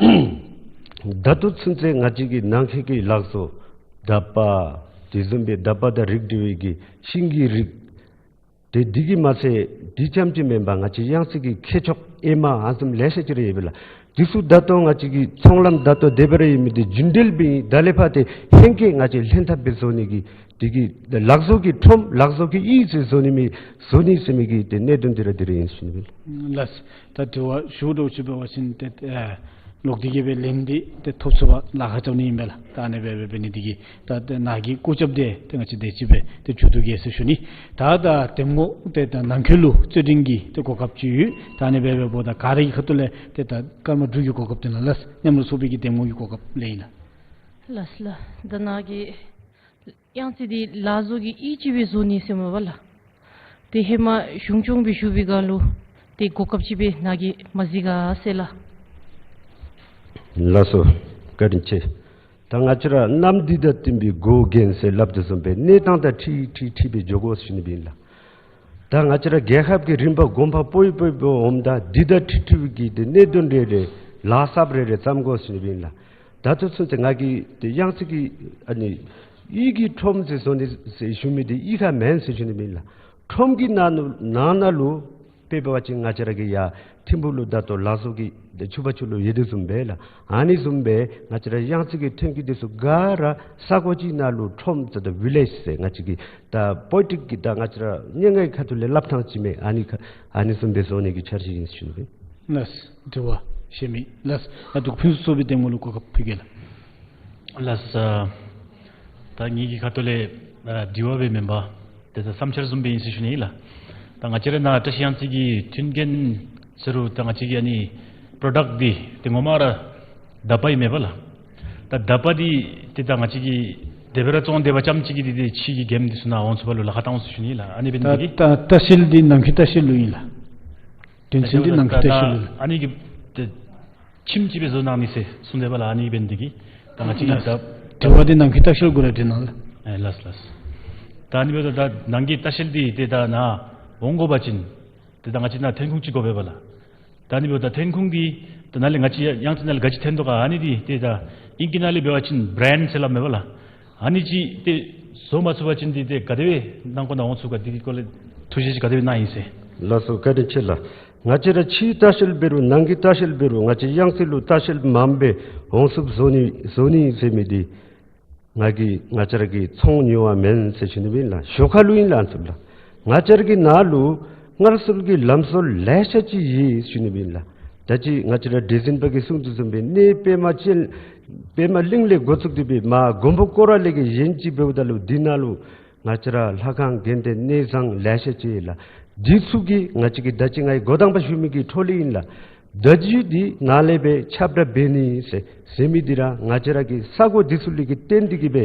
ད་ལྟོ་ཚུན་ཚོད་ང་བཅས་ཀྱི་ནང་འཁོད་ཀྱི་ལག་བཟོ་ཌ་པ་དེ་བཟུམ་སྦེ་ཌ་པ་དང་རིགས་འདྲ་བའི་གི་ཤིང་གི་རིགས་ཏེ་འདི་གིས་མ་ཚད་འདི་ཙམ་ཅིག་མེན་པར་ང་བཅས་གཡང་རྩེ་གི་ཁེ་ཆོག་ཨེ་མ་ཨ་ནི་བཟུམ་ལེ་ཤ་ཅིག་ར་ཡོད་པས་ལགས། འདི་ཚུ་ད་ལྟོ་ང་བཅས་ཀྱི་ཚོང་ལམ་ད་ལྟོ་དེ་སྦེ་ར་ཡོད་མི་འདི་རྒྱུན་འགྲུལ་འབད་ཡི། ད་ལས་ཕར་ཏེ་ཧེང་སྐལ་ང་བཅས་ལྷན་ཐབས་སྦེ་བཟོ་ནི་གི་འདི་གི་ལག་བཟོ་གི་ཁྲོམ་ལག་བཟོ་གི་གཡུས་ཟེར་བཟོ་ནི་མི་བཟོ་ནི་ཟེར་མི་གི་ཏེ་གནད་དོན་འདི་ར་འདི་ར་ཨིན་ཟེར་ཞུ་ནི་ཨིན་ལགས། ད་དྲི་བ་ཞུ་འདྲཝ་ཅིག་འབད་བ་ཅིན་ཏེ་ཨེ་ལོག་སྟེ་གི་སྦེ་ལན་འདི་ཏེ་ཐོབ་ཚུགས་པར་ལཱ་ཁག་རྐྱབ་ནི་ཨིན་པས་ལགས། ད་ཨ་ནི་སྦེ་འབད་འབད་ནི་འདི་གིས་ད་ཏེ་ནཱ་གི་སྐུ་ཚབ་འདི་ཏེ་ང་བཅས་དེ་ཅིག་སྦེ་ཏེ་མཇུག་བསྡུ་གེ་ཟེར་ཞུ་ནི། ད་ད་འདེམས་ངོ་ཏེ་ད་ནང་འཁོད་ལུ་རྩོད་འགྲན་གྱི་ཏེ་གོ་སྐབས་ཅིག་ཡོད། ད་ཨ་ནི་སྦེ་འབདཝ་ད་ག་ར་གི་ཁ་ཐུག་ལས་ཏེ་ད་སྐར་མ་དྲུག་གི་གོ་སྐབས་ཏེ་ནཱ་ལགས་མཉམ་རུབ་ཚོགས་པའི་གི་འདེམས་ངོ་གི་གོ་སྐབས་ལེན་ཡི་ལགས། ལགས་ལགས། ད་ནཱ་གི་གཡང་རྩེ་འདི་ལག་བཟོ་གི་གཡུས་ཅིག་སྦེ་བཟོ་ནི་ཟེར་མས་པ་ལགས། ཏེ་ཧེ་མ་གཞུང་སྐྱོང་སྦེ་བཞུགས་པའི་སྒང་ལུ་ཏེ་གོ་སྐབས་ཅིག་སྦེ་ནཱ་གིས་མ་གཟིགས་ག་ཟེར་ལགས། ལགས་སོ། བཀའ་དྲིན་ཆེ། ད་ང་བཅས་ར་གནམ་བདེ་དང་བསྟུན་པའི་སྒོ་རྒྱན་ཟེར་སླབ་དོ་བཟུམ་སྦེ་གནས་སྟངས་དང་འཁྲིལ་འཁྲིལ་འཁྲིལ་སྦེ་འགྱོ་དགོ་ཟེར་ཞུ་ནི་ཨིན་ལགས། ད་ང་བཅས་ར་རྒྱལ་ཁབ་ཀྱི་རིམ་པ་གོང་འཕེལ་སྤོ་བོ་སྤོ་བོ་འོངམ་ད་འདི་དང་འཁྲིལ་འཁྲིལ་བའི་གི་ཏེ་གནད་དོན་རེ་རེ་ལཱ་གསརཔ་རེ་རེ་བརྩམ་དགོ་ཟེར་ཞུ་ནི་ཨིན་ལགས། ད་ལྟོ་ཚུན་ཚོད་ང་གིས་ཏེ་གཡང་རྩེ་གི་ཨ་ནི་གཡུས་ཀྱི་ཁྲོམ་ཟེར་བཟོ་ནི་ཟེར་ཞུ་མི་འདི་གཡུས་ཁ་མེན་ཟེར་ཞུ་ནི་ཨིན་ལགས། ཁྲོམ་གྱི་ནང་ནང་ན་ལུ་དཔེ་འབད་བ་ཅིན་ང་བཅས་ར་གི་ཡར་ཐིམ་ཕུག་ལུ་ད་ལྟོ་ལག་བཟོ་གི་ ཏེ་ཕྱུ་པ་ཕྱུགས་ལུ་ཡོད་དོ་བཟུམ་སྦེ་ལགས། ཨ་ནི་བཟུམ་སྦེ་ང་བཅས་ར་གཡང་རྩེ་གི་ཐོན་སྐྱེད་འདི་ཚུ་ག་ར་ས་གོ་ཅིག་ནང་ལུ་ཁྲོམ་ཟེར་ད་ཝི་ལེཇ་ཟེར་ང་བཅས་ཀྱི་ད་པོ་ཨེ་ཊིཀ་གི་ད་ང་བཅས་ར་སྙན་ངག་གི་ཁ་ཐུག་ལས་སླབ་ཐངས་ཅིག་མས། ཨ་ནི་ཁ་ཨ་ནི་བཟུམ་སྦེ་བཟོ་ནི་གི་འཆར་གཞི་ཨིན་ཟེར་ཞུ་ནི་ཨིན། ལགས། དྲི་བ་གཞན་མེད། ལགས། ད་འབྲུག་ཕུན་སུམ་ཚོགས་པའི་གདམ་ངོ་ལུ་གོ་སྐབས་ཕུལ་གེ་ལགས། ལགས། ད་ངེ་གི་ཁ་ཐུག་ལས་ཨ་དྲི་བ་སྦེ་མེན་པར་ཏེ་ད་བསམ་འཆར་བཟུམ་སྦེ་ཨིན་ཟེར་ཞུ་ནི་ཨིན་ལགས། ད་ང་བཅས་ར་ནཱ་བཀྲ་ཤིས་གཡང་རྩེ་གི་མཐུན་རྐྱེན་ཟེར་རུང་ད་ང་བཅས་ཀྱི་ཨ་ནི་པྲོ་ཌཀཊ་འདི་ཏེ་ངོ་མ་ར་དག་པ་ཨིན་མས་པ་ལགས། ད་དག་པ་འདི་ཏེ་ད་ང་བཅས་ཀྱིས་དེ་སྦེ་ར་བཙོང་སྡོད་པ་ཙམ་ཅིག་གིས་འདི་ཏེ་ཕྱི་གི་གདམ་འདི་ཚུ་ནཱ་འོང་ཚུགས་པ་ལུ་ལཱ་ཁག་བཏང་འོང་ཟེར་ཞུ་ནི་ཨིན་ལགས། ཨ་ནི་འབད་ནི་འདི་གིས་ད་ལྟ་བཤལ་འདི་ནམ་མཁའི་ལྟ་བཤལ་ལུ་ཨིན་ལགས། དོན་ཚན་འདི་ནམ་མཁའི་ལྟ་བཤལ་ལུ་ཨིན་ལགས། ཨ་ནི་གི་ཏེ་ཁྱིམ་ཅིག་སྦེ་བཟོ་གནང་ནི་ཟེར་གསུངས་དེས་པ་ལགས། ཨ་ནི་འབད་ནི་འདི་གིས་ད་ང་བཅས་ཀྱིས་ད་དྲི་བ་འདི་ནམ་མཁའི་ལྟ་བཤལ་གུ་ར་འདྲི་གནང་ལགས། ཨེ་ལགས་ལགས། ད་ཨ་ནི་འབདཝ་ད་ད་ནང་གི་ལྟ་བཤལ་འདི་ཏེ་ད་ནཱ་འོང་དགོ་པ་ཅིན་ཏེ་ད་ང་བཅས་ནཱ་ཐོན་ཁུངས་ཅིག་དགོ་པས་པ་ལགས། ད་ཨ་ནི་འབདཝ་ད་ཐོན་ཁུངས་འདི་ད་ནཱ་ལས་ང་བཅས་གཡང་རྩེ་ནང་ལས་ག་ཅི་ཐོན་དོ་ག། ཨ་ནི་འདི་ཏེ་ད་ཨིང་སྐད་ནང་ལས་འབད་བ་ཅིན་བེ་རེནཌ་ཟེར་སླབ་མས་པ་ལགས། ཨ་ནི་ཅིག་ཏེ་བཟོ་མ་ཚུགས་པ་ཅིན་འདི་ཏེ་ག་དེ་སྦེ་ནང་འཁོད་ནང་འོང་ཚུགས་ག། འདི་གི་སྐོར་ལས་ཐུགས་བཞེད་ཅིག་ག་དེ་སྦེ་གནང་ཡི་ཟེར། ལགས་སོ། བཀའ་དྲིན་ཆེ་ལགས། ང་བཅས་ར་ཕྱིའི་ལྟ་བཤལ་འབད་རུང་ནང་གི་ལྟ་བཤལ་འབད་རུང་ང་བཅས་གཡང་རྩེ་ལུ་ལྟ་བཤལ་མངམ་སྦེ་འོང་ཚུགསཔ་བཟོ་ནི་བཟོ་ནི་ཟེར་མི་འདི་ང་གིས་ང་བཅས་ར་གི་ཚོང་ཉོ་བ་མེན་ཟེར་ཞུ་ནི་ཨིན་ལགས། ཞོར་ཁ་ལུ་ཨིན་ལགས་ཨ་ནི་ཚུ་ལགས། ང་བཅས་ར་གི་ནཱ་ལུ་སྔར་སྲོལ་གྱི་ལམ་སྲོལ་ལེ་ཤ་ཅིག་ཡོད་ཟེར་ཞུ་ནི་ཨིན་ལགས། ད་ཅི་ང་བཅས་ར་སྒྲིག་འཛིན་པ་གིས་གསུང་དོ་བཟུམ་སྦེ་གནས་པདྨ་ཅན་པདྨ་གླིང་ལས་འགོ་བཙུགས་ཏེ་སྦེ་མར་མགོན་པོ་སྐོར་ར་ལས་ཀྱི་གཞན་ཅིག་འབདཝ་ད་ལུ་འདི་ནང་ལུ་ང་བཅས་ར་ལྷ་ཁང་དགོན་སྡེ་གནས་ཚང་ལེ་ཤ་ཅིག་ཡོད་ལགས། འདི་ཚུ་གིས་ང་བཅས་ཀྱིས་ད་ཅི་ང་གིས་འགོ་དང་པ་ཞུ་མི་གི་འཕྲོ་ལས་ཨིན་ལགས། བརྡ་བརྒྱུད་འདི་ནཱ་ལས་སྦེ་ཁྱབ་བསྒྲགས་འབད་ནི་ཟེར་ཟེར་མི་འདི་ར་ང་བཅས་ར་གི་ས་གོ་འདི་ཚུ་ལས་ཀྱི་བརྟེན་ཏེ་གིས་སྦེ་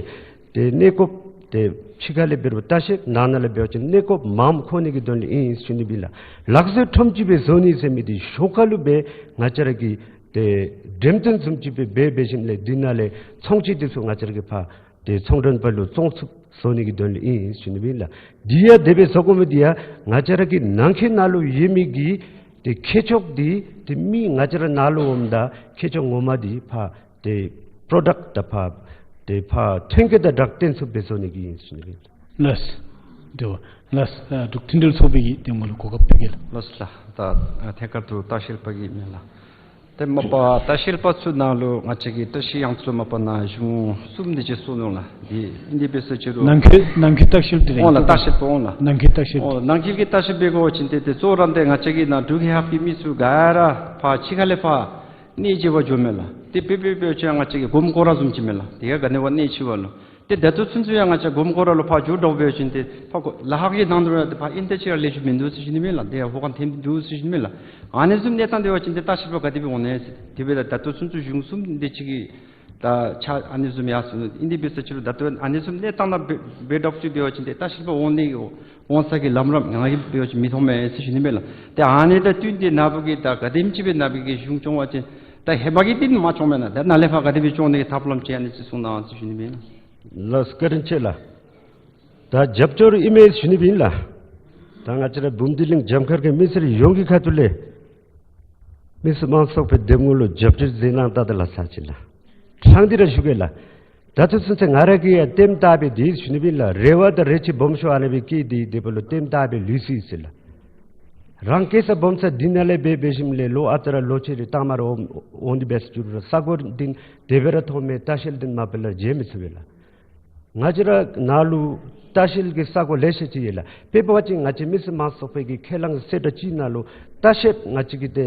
ཏེ་གནས་སྐོརཔ་ཏེ་ཕྱི་ཁ་ལས་འབད་རུང་ལྟ་བཤལ་ནང་ན་ལས་འབད་བ་ཅིན་གནས་སྐོརཔ་མངམ་འཁོད་ནི་གི་དོན་ལས་ཨིན་ཟེར་ཞུ་ནི་ཨིན་ལགས། ལག་རྩལ་ཁྲོམ་ཅིག་སྦེ་བཟོ་ནི་ཟེར་མི་འདི་ཞོར་ཁ་ལུ་སྦེ་ང་བཅས་ར་གིས་ཏེ་འགྲེམས་སྟོན་བཟུམ་ཅིག་སྦེ་འབད་འབད་ཞིནམ་ལས་འདི་ནང་ལས་ཚོང་ཅིག་འདི་ཚུ་ང་བཅས་ར་གིས་ཕར་ཏེ་ཚོང་མགྲོན་པ་ལུ་བཙོང་ཚུགསཔ་བཟོ་ནི་གི་དོན་ལས་ཨིན་ཟེར་ཞུ་ནི་ཨིན་ལགས། འདི་ཡང་དེ་སྦེ་བཟོ་དགོ་མི་འདི་ཡང་ང་བཅས་ར་གི་ནང་འཁོད་ནང་ལུ་ཡོད་མི་གི་ཏེ་ཁྱད་ཆོས་འདི་ཏེ་མི་ང་བཅས་ར་ནཱ་ལུ་འོངམ་ད་ཁྱད་ཆོས་ངོ་མ་འདི་ཕར་ཏེ་པྲོ་ཌཀཊ་ད་ཕར་ཏེ་ཕར་ཐོན་སྐྱེད་དང་སྦྲགས་སྟོན་ཚུགསཔ་སྦེ་བཟོ་ནི་གི་ཨིན་ཟེར་ཞུ་ནི་ཨིན་ལགས། ལགས། འབྲུག་མཐུན་སྒྲིལ་ཚོགས་པའི་གི་གདམ་ངོ་ལུ་གོ་སྐབས་ཕུལ་གེ་ལགས། ལགས་ལགས། ད་ཐད་ཀར་དུ་ལྟ་བཤལ་པ་གི་མེན་ལགས། ཏེ་མ་པ་ལྟ་བཤལ་པ་ཚུ་ནང་ལུ་ང་བཅས་ཀྱི་བཀྲ་ཤིས་གཡང་རྩེ་ལུ་མ་པ་ནཱ་གཞུང་གསུམ་འདི་ཅིག་སོང་ནུག་ལགས། འདི་ཨིན་དེ་འབད་ས་ཅི་རུང་ནང་འཁོད་ནང་འཁོད་ལྟ་བཤལ་འདི་ར་ཨིན། འོང་ལགས། ལྟ་བཤལ་པ་འོང་ལགས། ནང་འཁོད་ལྟ་བཤལ། འོང་ལགས། ནང་འཁོད་ཀྱི་ལྟ་བཤལ་འབད་དགོ་པ་ཅིན་ཏེ་ཏེ་གཙོ་བོ་ར་འདི་ང་བཅས་ཀྱི་ནཱ་འབྲུག་རྒྱལ་ཁབ་ཀྱི་མི་ཚུ་ག་ར་ཕར་ཕྱི་ཁ་ལས་ཕར་གནས་མཇལ་བར་འགྱོཝ་མས་ལགས། ཏེ་དཔེ་དཔེ་དཔེ་ཅིག་ང་བཅས་ཀྱི་སྒོམ་སྐོར་ར་བཟུམ་ཅིག་མས་ལགས། དེ་ཡང་ག་ནི་བ་གནས་ཕྱི་བ་ལུ། ཏེ་ད་ལྟོ་ཚུན་ཚོད་ཡང་ང་བཅས་སྒོམ་སྐོར་ར་ལུ་ཕར་འགྱོ་དོ་འབད་བ་ཅིན་ཏེ་ཕར་ཁོ་ལཱ་ཁག་གི་ནང་དུ་ར་ཏེ་ཕར་ཨིན་ཏེ་ཅིག་ར་ལེགས་ཤོམ་མིན་འདུག་ཟེར་ཞུ་ནི་མས་ལགས། དེ་ཡང་ཧུར་ཐག་འཐེན་འདུག་ཟེར་ཞུ་ནི་མས་ལགས། ཨ་ནི་བཟུམ་གནས་སྟངས་འདི་འབད་བ་ཅིན་ཏེ་ལྟ་བཤལ་པ་ག་དེ་སྦེ་འོང་ནི་ཟེར། དེ་འབདཝ་ད་ད་ལྟོ་ཚུན་ཚོད་གཞུང་གསུམ་འདི་ཅིག་གིས་ད་ཆ་ཨ་ནི་བཟུམ་ཡར་སོང་ནུག། ཨིན་དེ་འབད་ས་ཅི་རུང་ད་ལྟོ་ཨ་ནི་བཟུམ་གནས་སྟངས་ནང་འབད་འབད་དོ་ཅིག་འབད་བ་ཅིན་ཏེ་ལྟ་བཤལ་པ་འོང་ནི་འོང་ས་གི་ལམ་རིམ་ང་གིས་འབད་བ་ཅིན་མི་མཐོང་མས་ཟེར་ཞུ་ནི་མས་ལགས། ཏེ་ཨ་ནི་དང་བསྟུན་ཏེ་ནཱ་བུ་གིས་ད་ག་དེམ་ཅིག་སྦེ་ནཱ་བུ་གིས་གཞུང་སྐྱོང་བ་ཅིན་ད་ཧེ་མ་གི་དེ་མ་བྱུངམ་མེན་ན། ད་ནཱ་ལས་ཕར་ག་དེ་སྦེ་སྐྱོང་ནི་གི་ཐབས་ལམ་ཅིག་ཨ་ནི་ཅིག་གསུང་གནང་ཟེར་ཞུ་ནི་མས་ལགས། ལགས་སོ། བཀའ་དྲིན་ཆེ་ལགས། ད་རྒྱབ་སྐྱོར་ཨིན་མས་ཟེར་ཞུ་ནི་ཨིན་ལགས། ད་ང་བཅས་ར་འབུམ་སྡེ་གླིང་འཇམ་མཁར་གྱི་མི་སེར་ཡོངས་ཀྱི་ཁ་ཐུག་ལས་མི་སེར་མང་ཚོགས་པའི་གདམ་ངོ་ལུ་རྒྱབ་སྐྱོར་མཛད་གནང་ད་ད་ལགས་ས་ཅིག་ལགས། ཕྲང་སྟེ་ར་ཞུ་གེ་ལགས། ད་ལྟོ་ཚུན་ཚོད་ང་ར་གིས་ཡང་ལྟདམོ་བལྟ་སྦེ་འདི་ཞུ་ནི་ཨིན་ལགས། རེ་བ་དང་རེ་ཆེ་སྦོམ་ཤོས་ཨ་ནི་སྦེ་བསྐྱེད་དེ་དེ་འབདཝ་ལུ་ལྟདམོ་བལྟ་སྦེ་ལུས་སོ་ཡི་ཟེར་ལགས། རང་སྐྱེས་ས་སྦོམ་ས་འདི་ནང་ལས་འབད་འབད་ཞིནམ་ལས་ལོ་ཨ་རྟག་ར་ལོ་ཕྱེད་རེ་ལྟག་མ་རེ་འོང་འོང་སྟེ་འབད་ས་ཅི་རུང་ར་ས་གོ་འདི་དེ་སྦེ་ར་མཐོངམ་མས། ལྟ་བཤལ་འདི་མ་པ་ལས་མཇལ་མི་ཚུགས་པས་ལགས། ང་བཅས་ར་ནཱ་ལུ་ལྟ་བཤལ་གྱི་ས་གོ་ལེ་ཤ་ཅིག་ཡོད་ལགས། དཔེ་འབད་བ་ཅིན་ང་བཅས་མི་སེར་མང་ཚོགས་པའི་གི་ཁས་བླངས་གསལ་བསྒྲགས་ཅིག་ནང་ལུ་ལྟ་བཤལ་ང་བཅས་ཀྱིས་ཏེ་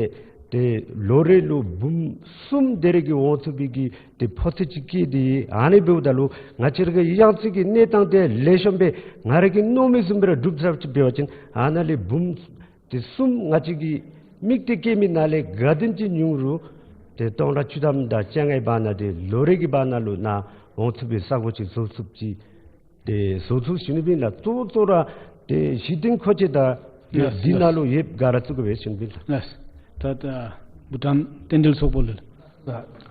ཏེ་ལོ་རེ་ལུ་འབུམ་གསུམ་དེ་རེ་གིས་འོང་ཚུགས་པའི་གི་ཏེ་ཕོ་ཚོད་ཅིག་བསྐྱེད་དེ་ཨ་ནི་འབདཝ་ད་ལུ་ང་བཅས་ར་གི་གཡང་རྩེ་གི་གནས་སྟངས་དེ་ལེགས་ཤོམ་སྦེ་ང་ར་གིས་མནོ་མི་བཟུམ་སྦེ་ར་སྒྲུབ་ཚརཝ་ཅིག་འབད་བ་ཅིན་ཨ་ནཱ་ལས་འབུམ་ཏེ་གསུམ་ང་བཅས་ཀྱིས་དམིགས་ཏེ་བསྐྱེད་མི་ནང་ལས་ག་དེམ་ཅིག་ཉུང་རུང་ཏེ་སྟོང་ཕྲག་བཅུ་ཐམ་དང་བཅོ་ལྔའི་བར་ན་ཏེ་ལོ་རེ་གི་བར་ན་ལུ་ནཱ་འོང་ཚུགས་པའི་ས་གོ་ཅིག་བཟོ་ཚུགསཔ་ཅིག་ཏེ་བཟོ་ཚུགས་ཞུ་ནི་ཨིན་ལགས། གཙོ་བོ་གཙོ་བོ་ར་ཏེ་གཞི་རྟེན་མཁོ་ཆས་དང་ཏེ་ལགས་འདི་ནང་ལུ་ཡོདཔ་ག་ར་བཙུགས་དགོ་པས་ཞུ་ནི་ཨིན་ལགས། ལགས། ད་ད་བྷུ་ཊཱན་རྟེན་འབྲེལ་ཚོགས་པ་ལུ།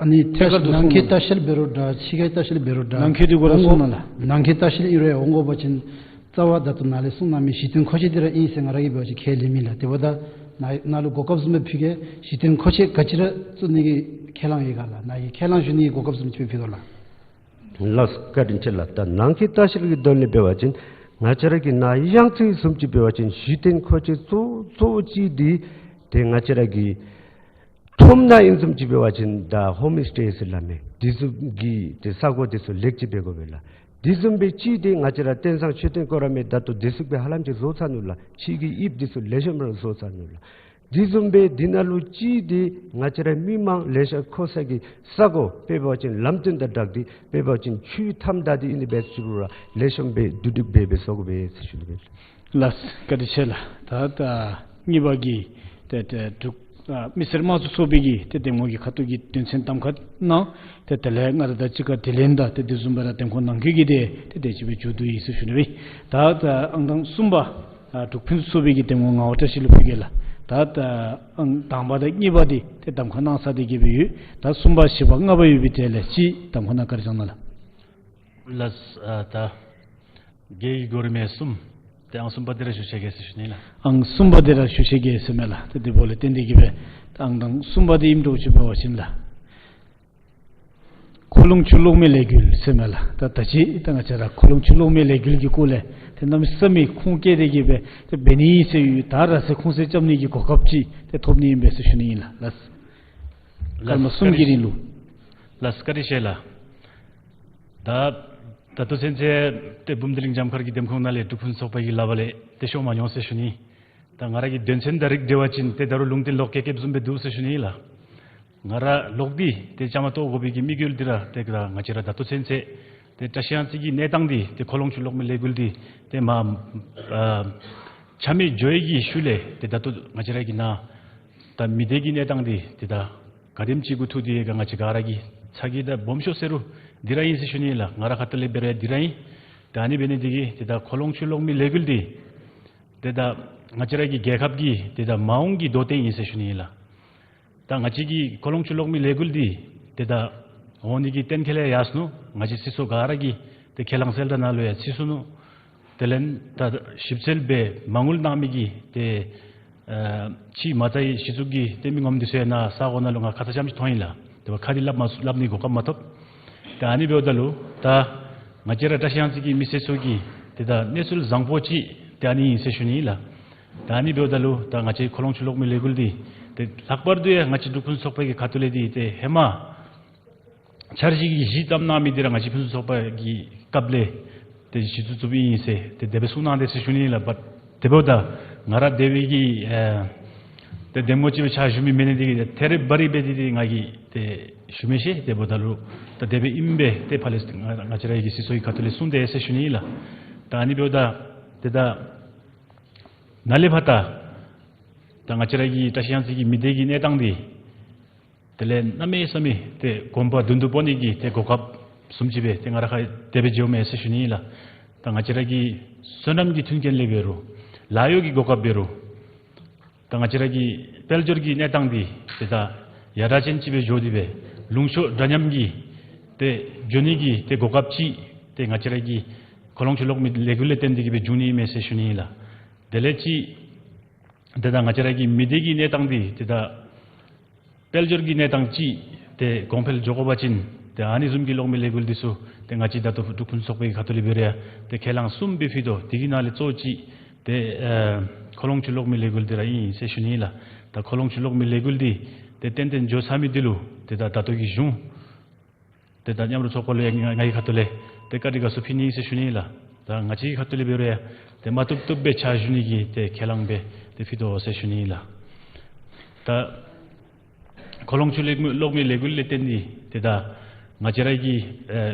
ཨ་ནི་ཐད་ཀར་དུ་ནང་འཁོད་ལྟ་བཤལ་འབད་རུང་འདྲ་ཕྱི་ཁའི་ལྟ་བཤལ་འབད་རུང་འདྲ་ནང་འཁོད་འདི་གུ་ར་འོང་གསུང་གནང་ལགས། ནང་འཁོད་ལྟ་བཤལ་ཨིན་རུང་འོང་དགོ་པ་ཅིན་རྩ་བ་ད་ལྟོ་ནཱ་ལས་གསུང་གནང་མི་གཞི་རྟེན་མཁོ་ཆས་འདི་ར་ཨིན་ཟེར་ང་ར་གིས་འབད་བ་ཅིན་ཁས་ལེན་མེད་ལགས། དེ་འབདཝ་ད་ནཱ་ནཱ་ལུ་གོ་སྐབས་བཟུམ་སྦེ་ཕུལ་གེ། གཞི་རྟེན་མཁོ་ཆས་ག་ཅི་ར་བཙུགས་ནི་གི་ཁས་བླངས་ཡོད་ག་ལགས། ནཱ་གིས་ཁས་བླངས་ཞུ་ནི་གི་གོ་སྐབས་བཟུམ་ཅིག་སྦེ་ཕུལ་དོ་ལགས། ལགས་སོ། བཀའ་དྲིན་ཆེ་ལགས། ད་ནང་འཁོད་ལྟ་བཤལ་གྱི་དོན་ལས་འབད་བ་ཅིན་ང་བཅས་ར་གི་ནཱ་གཡང་རྩེ་བཟུམ་ཅིག་འབད་བ་ཅིན་གཞི་རྟེན་མཁོ་ཆས་གཙོ་གཙོ་བོ་ཅིག་འདི་ཏེ་ང་བཅས་ར་གི་ ཐོབ་ནི་ཨིནམ་བཟུམ་ཅིག་འབད་བ་ཅིན་ད་ཧོམ་སི་ཊེ་ཟེར་སླབ་མས། དེ་བཟུམ་གྱི་ཏེ་ས་གོ་དེ་ཚུ་ལེགས་ཅིག་འབད་དགོ་པས་ལགས། དེ་བཟུམ་སྦེ་ཅིག་ཏེ་ང་བཅས་ར་དེང་སང་མཆོད་རྟེན་སྐོར་ར་མེད། ད་ལྟོ་དེ་ཚུ་སྦེ་ཧ་ལམ་ཅིག་བཟོ་ཚར་ནུག་ལགས། ཕྱི་གི་དབྱིབས་དེ་ཚུ་ལེགས་ཤོམ་ར་བཟོ་ཚར་ནུག་ལགས། དེ་བཟུམ་སྦེ་དེ་ནང་ལུ་ཅིག་ཏེ་ང་བཅས་ར་མི་མང་ལེ་ཤ་འཁོད་ས་གི་ས་གོ་དཔེ་འབད་བ་ཅིན་ལམ་སྟོན་དང་སྦྲགས་ཏེ་དཔེ་འབད་བ་ཅིན་ཆུའི་མཐའམ་ད་ཏེ་ཨིན་ནི་སྦེ་ཚུ་ར་ལེགས་ཤོམ་སྦེ་བསྡུ་སྒྲིག་འབད་སྦེ་བཟོ་དགོ་པས་ཟེར་ཞུ་ནི་ཨིན་ལགས། ལགས་བཀའ་དྲིན་ཆེ་ལགས། ད་ད་གཉིས་པ་གི་ཏེ་ཏེ་འབྲུག་ཨ་མི་སེར་དམངས་གཙོ་ཚོགས་པའི་གི་ཏེ་འདེམས་ངོ་གི་ཁ་ཐུག་གི་དོན་ཚན་གདམ་ཁ་གནང་། ཏེ་དེ་ལས་ང་ར་དང་གཅིག་ཁར་དྲི་ལན་དང་ཏེ་དེ་བཟུམ་སྦེ་ར་འདེམས་ཁོངས་ནང་འཁོད་ཀྱི་ཏེ་ཏེ་དེ་ཅིག་སྦེ་མཇུག་བསྡུ་ཡི་ཟེར་ཞུ་ནི་ཨིན། ད་ད་ཨང་དང་གསུམ་པ་ཨ་འབྲུག་ཕུན་སུམ་ཚོགས་པའི་གི་འདེམས་ངོ་ངག་དབང་བཀྲ་ཤིས་ལུ་ཕུལ་གེ་ལགས། ད་ད་ཨང་དང་པ་དང་གཉིས་པ་འདི་ཏེ་གདམ་ཁ་གནང་ཚར་ཏེ་གི་སྦེ་ཡོད། ད་གསུམ་པ་བཞི་པ་ལྔ་པ་ཡོད་པའི་གྲས་ལས་ཅིག་གདམ་ཁ་གནང་བཀའ་དྲིན་བསྐྱང་གནང་ལགས། ལགས། ཨ་ད་རྒྱའི་གོ་རིམ་གསུམ། ཏེ་ཨང་གསུམ་པ་འདི་ར་ཞུ་ཆི་གེ་ཟེར་ཞུ་ནི་ལགས། ཨང་གསུམ་པ་འདི་ར་ཞུ་ཆི་གེ་ཟེར་མས་ལགས། ཏེ་དེ་འབདཝ་ལས་བརྟེན་ཏེ་གི་སྦེ་ད་ཨང་དང་གསུམ་པ་འདི་ཨིནམ་འདྲཝ་ཅིག་འབད་བ་ཅིན་ལགས། ཁོ་ལོང་ཆུ་གློག་མེ་ལས་འགུལ་ཟེར་མས་ལགས། ད་ད་ཅི་ད་ང་བཅས་ར་ཁོ་ལོང་ཆུ་གློག་མེ་ལས་འགུལ་གྱི་སྐོར་ལས་ཏེ་གནམ་མེད་ས་མེད་ཁུངས་སྐྱེལ་ཏེ་གི་སྦེ་ཏེ་འབད་ནི་ཟེར་ཡོད། ད་ར་ཟེར་ཁུངས་སྐྱེལ་རྐྱབ་ནི་གི་གོ་སྐབས་ཅིག་ཏེ་ཐོབ་ནི་ཨིན་པས་ཟེར་ཞུ་ནི་ཨིན་ལགས། ལགས། སྐར་མ་གསུམ་གྱི་རིང་ལུ། ལགས་བཀའ་དྲིན་ཆེ་ལགས། ད་ད་ལྟོ་ཚུན་ཚོད་ཏེ་འབུམ་སྡེ་གླིང་འཇམ་དཀར་གྱི་འདེམས་ཁོངས་ནང་ལས་འབྲུག་ཕུན་སུམ་ཚོགས་པ་གི་ལག་པ་ལས་ཏེ་ཤོར་མ་མྱོང་ཟེར་ཞུ་ནི། ད་ང་ར་གི་དོན་ཚན་དང་རིགས་འབྲེལ་བ་ཅིན་ཏེ་ད་རུང་ལུང་བསྟན་ལོག་ཀེ་ཀེཔ་བཟུམ་སྦེ་འདུག་ཟེར་ཞུ་ནི་ལགས། ང་ར་ལོག་སྟེ་ཏེ་བཅའ་མར་གཏོགས་དགོ་པའི་གི་དམིགས་ཡུལ་འདི་ར་ཏེ་ང་བཅས་ར་ད་ལྟོ་ཚུན་ཚོད་ཏེ་བཀྲ་ཤིས་གཡང་རྩེ་གི་གནས་སྟངས་འདི་ཏེ་ཁོ་ལོང་ཆུ་གློག་མེ་ལས་འགུལ་འདི་ཏེ་མ་ཨ་ཆ་མེད་འགྱོ་ཡི་གི་ཤུལ་ལས་ཏེ་ད་ལྟོ་ང་བཅས་ར་གི་ནཱ་ད་མི་སྡེ་གི་གནས་སྟངས་འདི་ཏེ་ད་ག་དེམ་ཅིག་གུ་ཐུག་སྟེ་ཡོད་ག་ང་བཅས་ག་ར་གིས་ཚ་གྱང་དང་སྦོམ་ཤོས་ཟེར་རུང་འདི་ར་ཨིན་ཟེར་ཞུ་ནི་ལགས། ང་ར་ཁ་ཐུག་ལས་འབད་རུང་འདི་ར་ཨིན། ད་ཨ་ནི་འབད་ནི་འདི་གིས་ཏེ་ད་ཁོ་ལོང་ཆུ་གློག་མེ་ལས་འགུལ་འདི་ཏེ་ད་ང་བཅས་ར་གི་རྒྱལ་ཁབ་ཀྱི་ཏེ་ད་མ་འོངས་ཀྱི་དོ་སྟོན་ཨིན་ཟེར་ཞུ་ནི་ལགས། ད་ང་བཅས་ཀྱི་ཁོ་ལོང་ཆུ་གློག་མེ་ལས་འགུལ་འདི་ཏེ་ད་འོང་ནི་གི་གཏན་འཁེལ་ཡང་ཡར་སོ་ནུག། ང་བཅས་སྲིད་ཚོགས་ག་ར་གི་ཏེ་ཁས་བླངས་གསལ་བསྒྲགས་ནང་ལུ་ཡང་ཚུད་སོ་ནུག། དེ་ལས་ད་ཞིབ་འཚོལ་འབད་མ་དངུལ་གནང་མི་གི་ཏེ་ཨ་ཕྱི་མ་རྩའི་གཞི་བཙུགས་ཀྱི་ཏེ་མི་ངོམ་འདི་ཚུ་ཡང་ནཱ་ས་གོ་ནང་ལུ་ང་ཁ་ཙ་ཙམ་ཅིག་མཐོང་ཡི་ལགས། དེ་འབདཝ་ཁ་འདི་སླབ་མ་སླབ་ནི་གོ་སྐབས་མ་ཐོབ། ད་ཨ་ནི་འབདཝ་ད་ལུ་ད་ང་བཅས་ར་བཀྲ་ཤིས་གཡང་རྩེ་གི་མི་སེར་ཚུ་གི་ཏེ་ད་གནས་ཚུལ་བཟང་པོ་ཅིག་ཏེ་ཨ་ནི་ཨིན་ཟེར་ཞུ་ནི་ལགས། ད་ཨ་ནི་འབདཝ་ད་ལུ་ད་ང་བཅས་ཁོ་ལོང་ཆུ་གློག་མེ་ལས་འགུལ་འདི་ཏེ་ལྷག་པར་དུ་ཡང་ང་བཅས་འབྲུག་ཕུན་སུམ་ཚོགས་པའི་གི་ཁ་ཐུག་ལས་འདི་ཏེ་ཧེ་མ་འཆར་གཞི་གི་གཞི་བརྩམས་གནང་མི་འདི་ར་ང་བཅས་ཕུན་སུམ་ཚོགས་པ་གི་སྐབས་ལས་ཏེ་གཞི་བཙུགས་བཙུགསཔ་ཨིན་ཟེར་ཏེ་དེ་སྦེ་གསུངས་གནང་དེས་ཟེར་ཞུ་ནི་ལགས། བཊ་དེ་འབདཝ་ད་ང་ར་དེ་སྦེ་གི་ཨེ་ཏེ་འདེམས་ངོ་ཅིག་སྦེ་ཕྱག་ཞུ་མི་མེན་ནི་འདི་གིས་ཏེ་ཐད་རི་བ་རི་སྦེ་འདི་འདི་ང་གིས་ཏེ་ཞུ་མི་ཤེས། དེ་འབདཝ་ད་ལུ་ད་དེ་སྦེ་ཨིན་པས། ཏེ་ཕར་ལས་ང་ང་བཅས་ར་གི་སྲིད་ཚོགས་ཀྱི་ཁ་ཐུག་ལས་གསུངས་དེས་ཟེར་ཞུ་ནི་ལགས། ད་ཨ་ནི་འབདཝ་ད་ཏེ་ད་ནཱ་ལས་ཕར་ད་ད་ང་བཅས་ར་གི་བཀྲ་ཤིས་གཡང་རྩེ་གི་མི་སྡེ་གི་གནས་སྟངས་འདི་དེ་ལས་གནམ་མེད་ས་མེད་ཏེ་གོམ་པ་མདུན་དུ་སྤོ་ནི་གི་ཏེ་གོ་སྐབས་བཟུམ་ཅིག་སྦེ་ཏེ་ང་ར་ཁར་དེ་སྦེ་འགྱོཝ་མས་ཟེར་ཞུ་ནི་ལགས། ད་ང་བཅས་ར་གི་སོ་ནམ་གྱི་མཐུན་རྐྱེན་ལས་འབད་རུང་ལཱ་གཡོག་གི་གོ་སྐབས་འབད་རུང་ད་ང་བཅས་ར་གི་དཔལ་འབྱོར་གྱི་གནས་སྟངས་འདི་ཏེ་ད་ཡར་དྲག་ཅན་ཅིག་སྦེ་འགྱོ་སྟེ་སྦེ་ལུང་ཕྱོགས་འདྲ་མཉམ་གྱི་ཏེ་འགྱོ་ནི་གི་ཏེ་གོ་སྐབས་ཅིག་ཏེ་ང་བཅས་ར་གི་ཁོ་ལོང་ཆུ་གློག་མེ་ལས་འགུལ་ལས་བརྟེན་ཏེ་གི་སྦེ་འབྱུང་ནི་མས་ཟེར་ཞུ་ནི་ལགས། དེ་ལས་ཅིག་ཏེ་ད་ང་བཅས་ར་གི་མི་སྡེ་གི་གནས་སྟངས་འདི་ཏེ་ད་དཔལ་འབྱོར་གྱི་གནས་སྟངས་ཅིག་ཏེ་གོང་འཕེལ་འགྱོ་དགོ་པ་ཅིན་ཏེ་ཨ་ནི་བཟུམ་གྱི་གློག་མེ་ལས་འགུལ་འདི་ཚུ་ཏེ་ང་བཅས་ད་ལྟོ་འབྲུག་ཕུན་སུམ་ཚོགས་པའི་ཁ་ཐུག་ལས་འབད་རུང་ཡང་ཏེ་ཁས་བླངས་གསུམ་སྦེ་ཕུལ་དོ། དེ་གི་ནང་ལས་གཙོ་ཅིག་ཏེ་ཨེ་ཁོ་ལོང་ཆུ་གློག་མེ་ལས་འགུལ་འདི་ར་ཨིན་ཟེར་ཞུ་ནི་ལགས། ད་ཁོ་ལོང་ཆུ་གློག་མེ་ལས་འགུལ་འདི་ཏེ་ཏན་ཏན་འགྱོ་ཚར་མི་འདི་ལུ་ཏེ་ད་ད་ལྟོ་གི་གཞུང་ཏེ་ད་མཉམ་རུབ་ཚོགས་པ་ལུ་ཡང་ང་ང་གི་ཁ་ཐུག་ལས་ཏེ་བཀའ་དྲིན་དགའ་ཚོར་ཕུལ་ནི་ཟེར་ཞུ་ནི་ལགས། ད་ང་བཅས་ཀྱི་ཁ་ཐུག་ལས་འབད་རུང་ཡང་ཏེ་མ་བཏུབ་བཏུབ་སྦེ་ཕྱག་ཞུ་ནི་གི་ཏེ་ཁས་བླངས་སྦེ་ཏེ་ཕུལ་དོ་ཟེར་ཞུ་ནི་ལགས། ད་ཁོ་ལོང་ཆུ་གློག་མེ་གློག་མེ་ལས་འགུལ་ལས་བརྟེན་ཏེ་ཏེ་ད་ང་བཅས་ར་གི་ཨེ་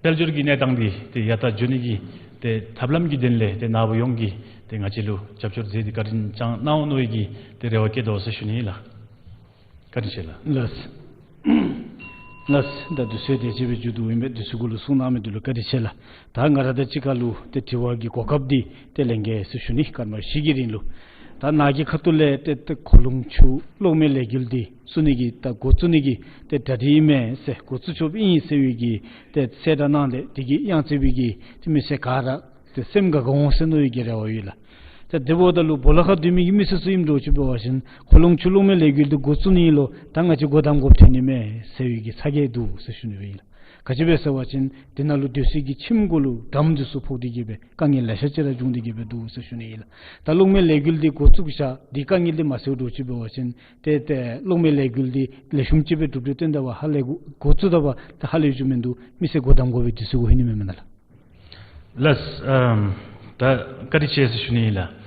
དཔལ་འབྱོར་གྱི་གནས་སྟངས་འདི་ཏེ་ཡར་ད་འགྱོ་ནི་གི་ཏེ་ཐབས་ལམ་གྱི་དོན་ལས་ཏེ་ནཱ་བུ་ཡོངས་ཀྱིས་ཏེ་ང་བཅས་ལུ་རྒྱབ་སྐྱོར་མཛད་དེ་བཀའ་དྲིན་བསྐྱང་གནང་འོང་མནོ་བའི་གི་ཏེ་རེ་བ་བསྐྱེད་དོ་ཟེར་ཞུ་ནི་ལགས། བཀའ་དྲིན་ཆེ་ལགས། ལགས། ལགས། ད་དུས་ཚོད་དེ་ཅིག་སྦེ་མཇུག་བསྡུ་ཨིན་པས། དུས་ཚོད་གུ་ལུ་གསུང་གནང་མི་འདི་ལུ་བཀའ་དྲིན་ཆེ་ལགས། ད་ང་ར་དང་གཅིག་ཁར་ལུ་ཏེ་དྲི་བ་གི་གོ་སྐབས་འདི་ཏེ་ལེན་གེ་ཟེར་ཞུ་ནི། སྐར་མ་བཞི་གི་རིང་ལུ་ད་ནཱ་གི་ཁ་ཐུག་ལས་ཏེ་ཏེ་ཁོ་ལོང་ཆུ་གློག་མེ་ལས་འགུལ་འདི་བཙུགས་ནི་གི་ད་འགོ་བཙུགས་ནི་གི་ཏེ་གྲ་སྒྲིག་ཨིན་མས་ཟེར་འགོ་བཙུགས་ཆོགཔ་ཨིན་ཟེར་བའི་གི་ཏེ་གསལ་བསྒྲགས་གནང་སྟེ་དེ་གིས་གཡང་རྩེ་བའི་གི་ཏེ་མི་སེར་ག་ར་ཏེ་སེམས་དགའ་དགའ་འོང་ཟེར་མནོ་བའི་གི་རེ་བ་ཡོད་ལགས། ད་དེ་འབདཝ་ད་ལུ་སྦོ་ལོགས་ཁར་སྡོད་མི་གི་མི་སེར་ཚུ་ཨིནམ་འདྲཝ་ཅིག་འབད་བ་ཅིན་ཁོ་ལོང་ཆུ་གློག་མེ་ལས་འགུལ་འདི་འགོ་བཙུགས་ནི་ཨིན་ལོ། ད་ང་བཅས་སྒོ་བསྡམ་དགོཔ་ཐོན་ནི་མས་ཟེར་བའི་གི་ཚ་གྱང་འདུག་ཟེར་ཞུ་ནི་ཨིན་ལགས། ག་ཅི་སྦེ་ཟེར་བ་ཅིན་དེ་ནང་ལུ་སྡོད་སའི་གི་ཁྱིམ་གུ་ལུ་འགྲམ་འདི་ཚུ་ཕོག་སྟེ་གི་སྦེ་དཀའ་ངལ་ལེ་ཤ་ཅིག་ར་འབྱུང་སྟེ་གི་སྦེ་འདུག་ཟེར་ཞུ་ནི་ཨིན་ལགས། ད་གློག་མེ་ལས་འགུལ་འདི་འགོ་བཙུགས་ཤ་འདི་དཀའ་ངལ་འདི་མ་སེལཝ་འདྲཝ་ཅིག་འབད་བ་ཅིན་ཏེ་ཏེ་གློག་མེ་ལས་འགུལ་འདི་ལེགས་ཤོམ་ཅིག་སྦེ་གྲུབ་སྟེ་སྟོན་ད་བ་ཧ་ལས་འགོ་བཙུགས་ད་བ་ད་ཧ་ལས་ཞུ་མིན་འདུག། མི་སེར་སྒོ་བསྡམ་དགོ་པའི་དུས་ཚོད་གུ་ལྷོད་ནི་མས་མེན་ན་ལགས། ལགས། ཨམ་ད་བཀའ་དྲིན་ཆེ་ཟེར་ཞུ་ནི་ཨིན་ལགས།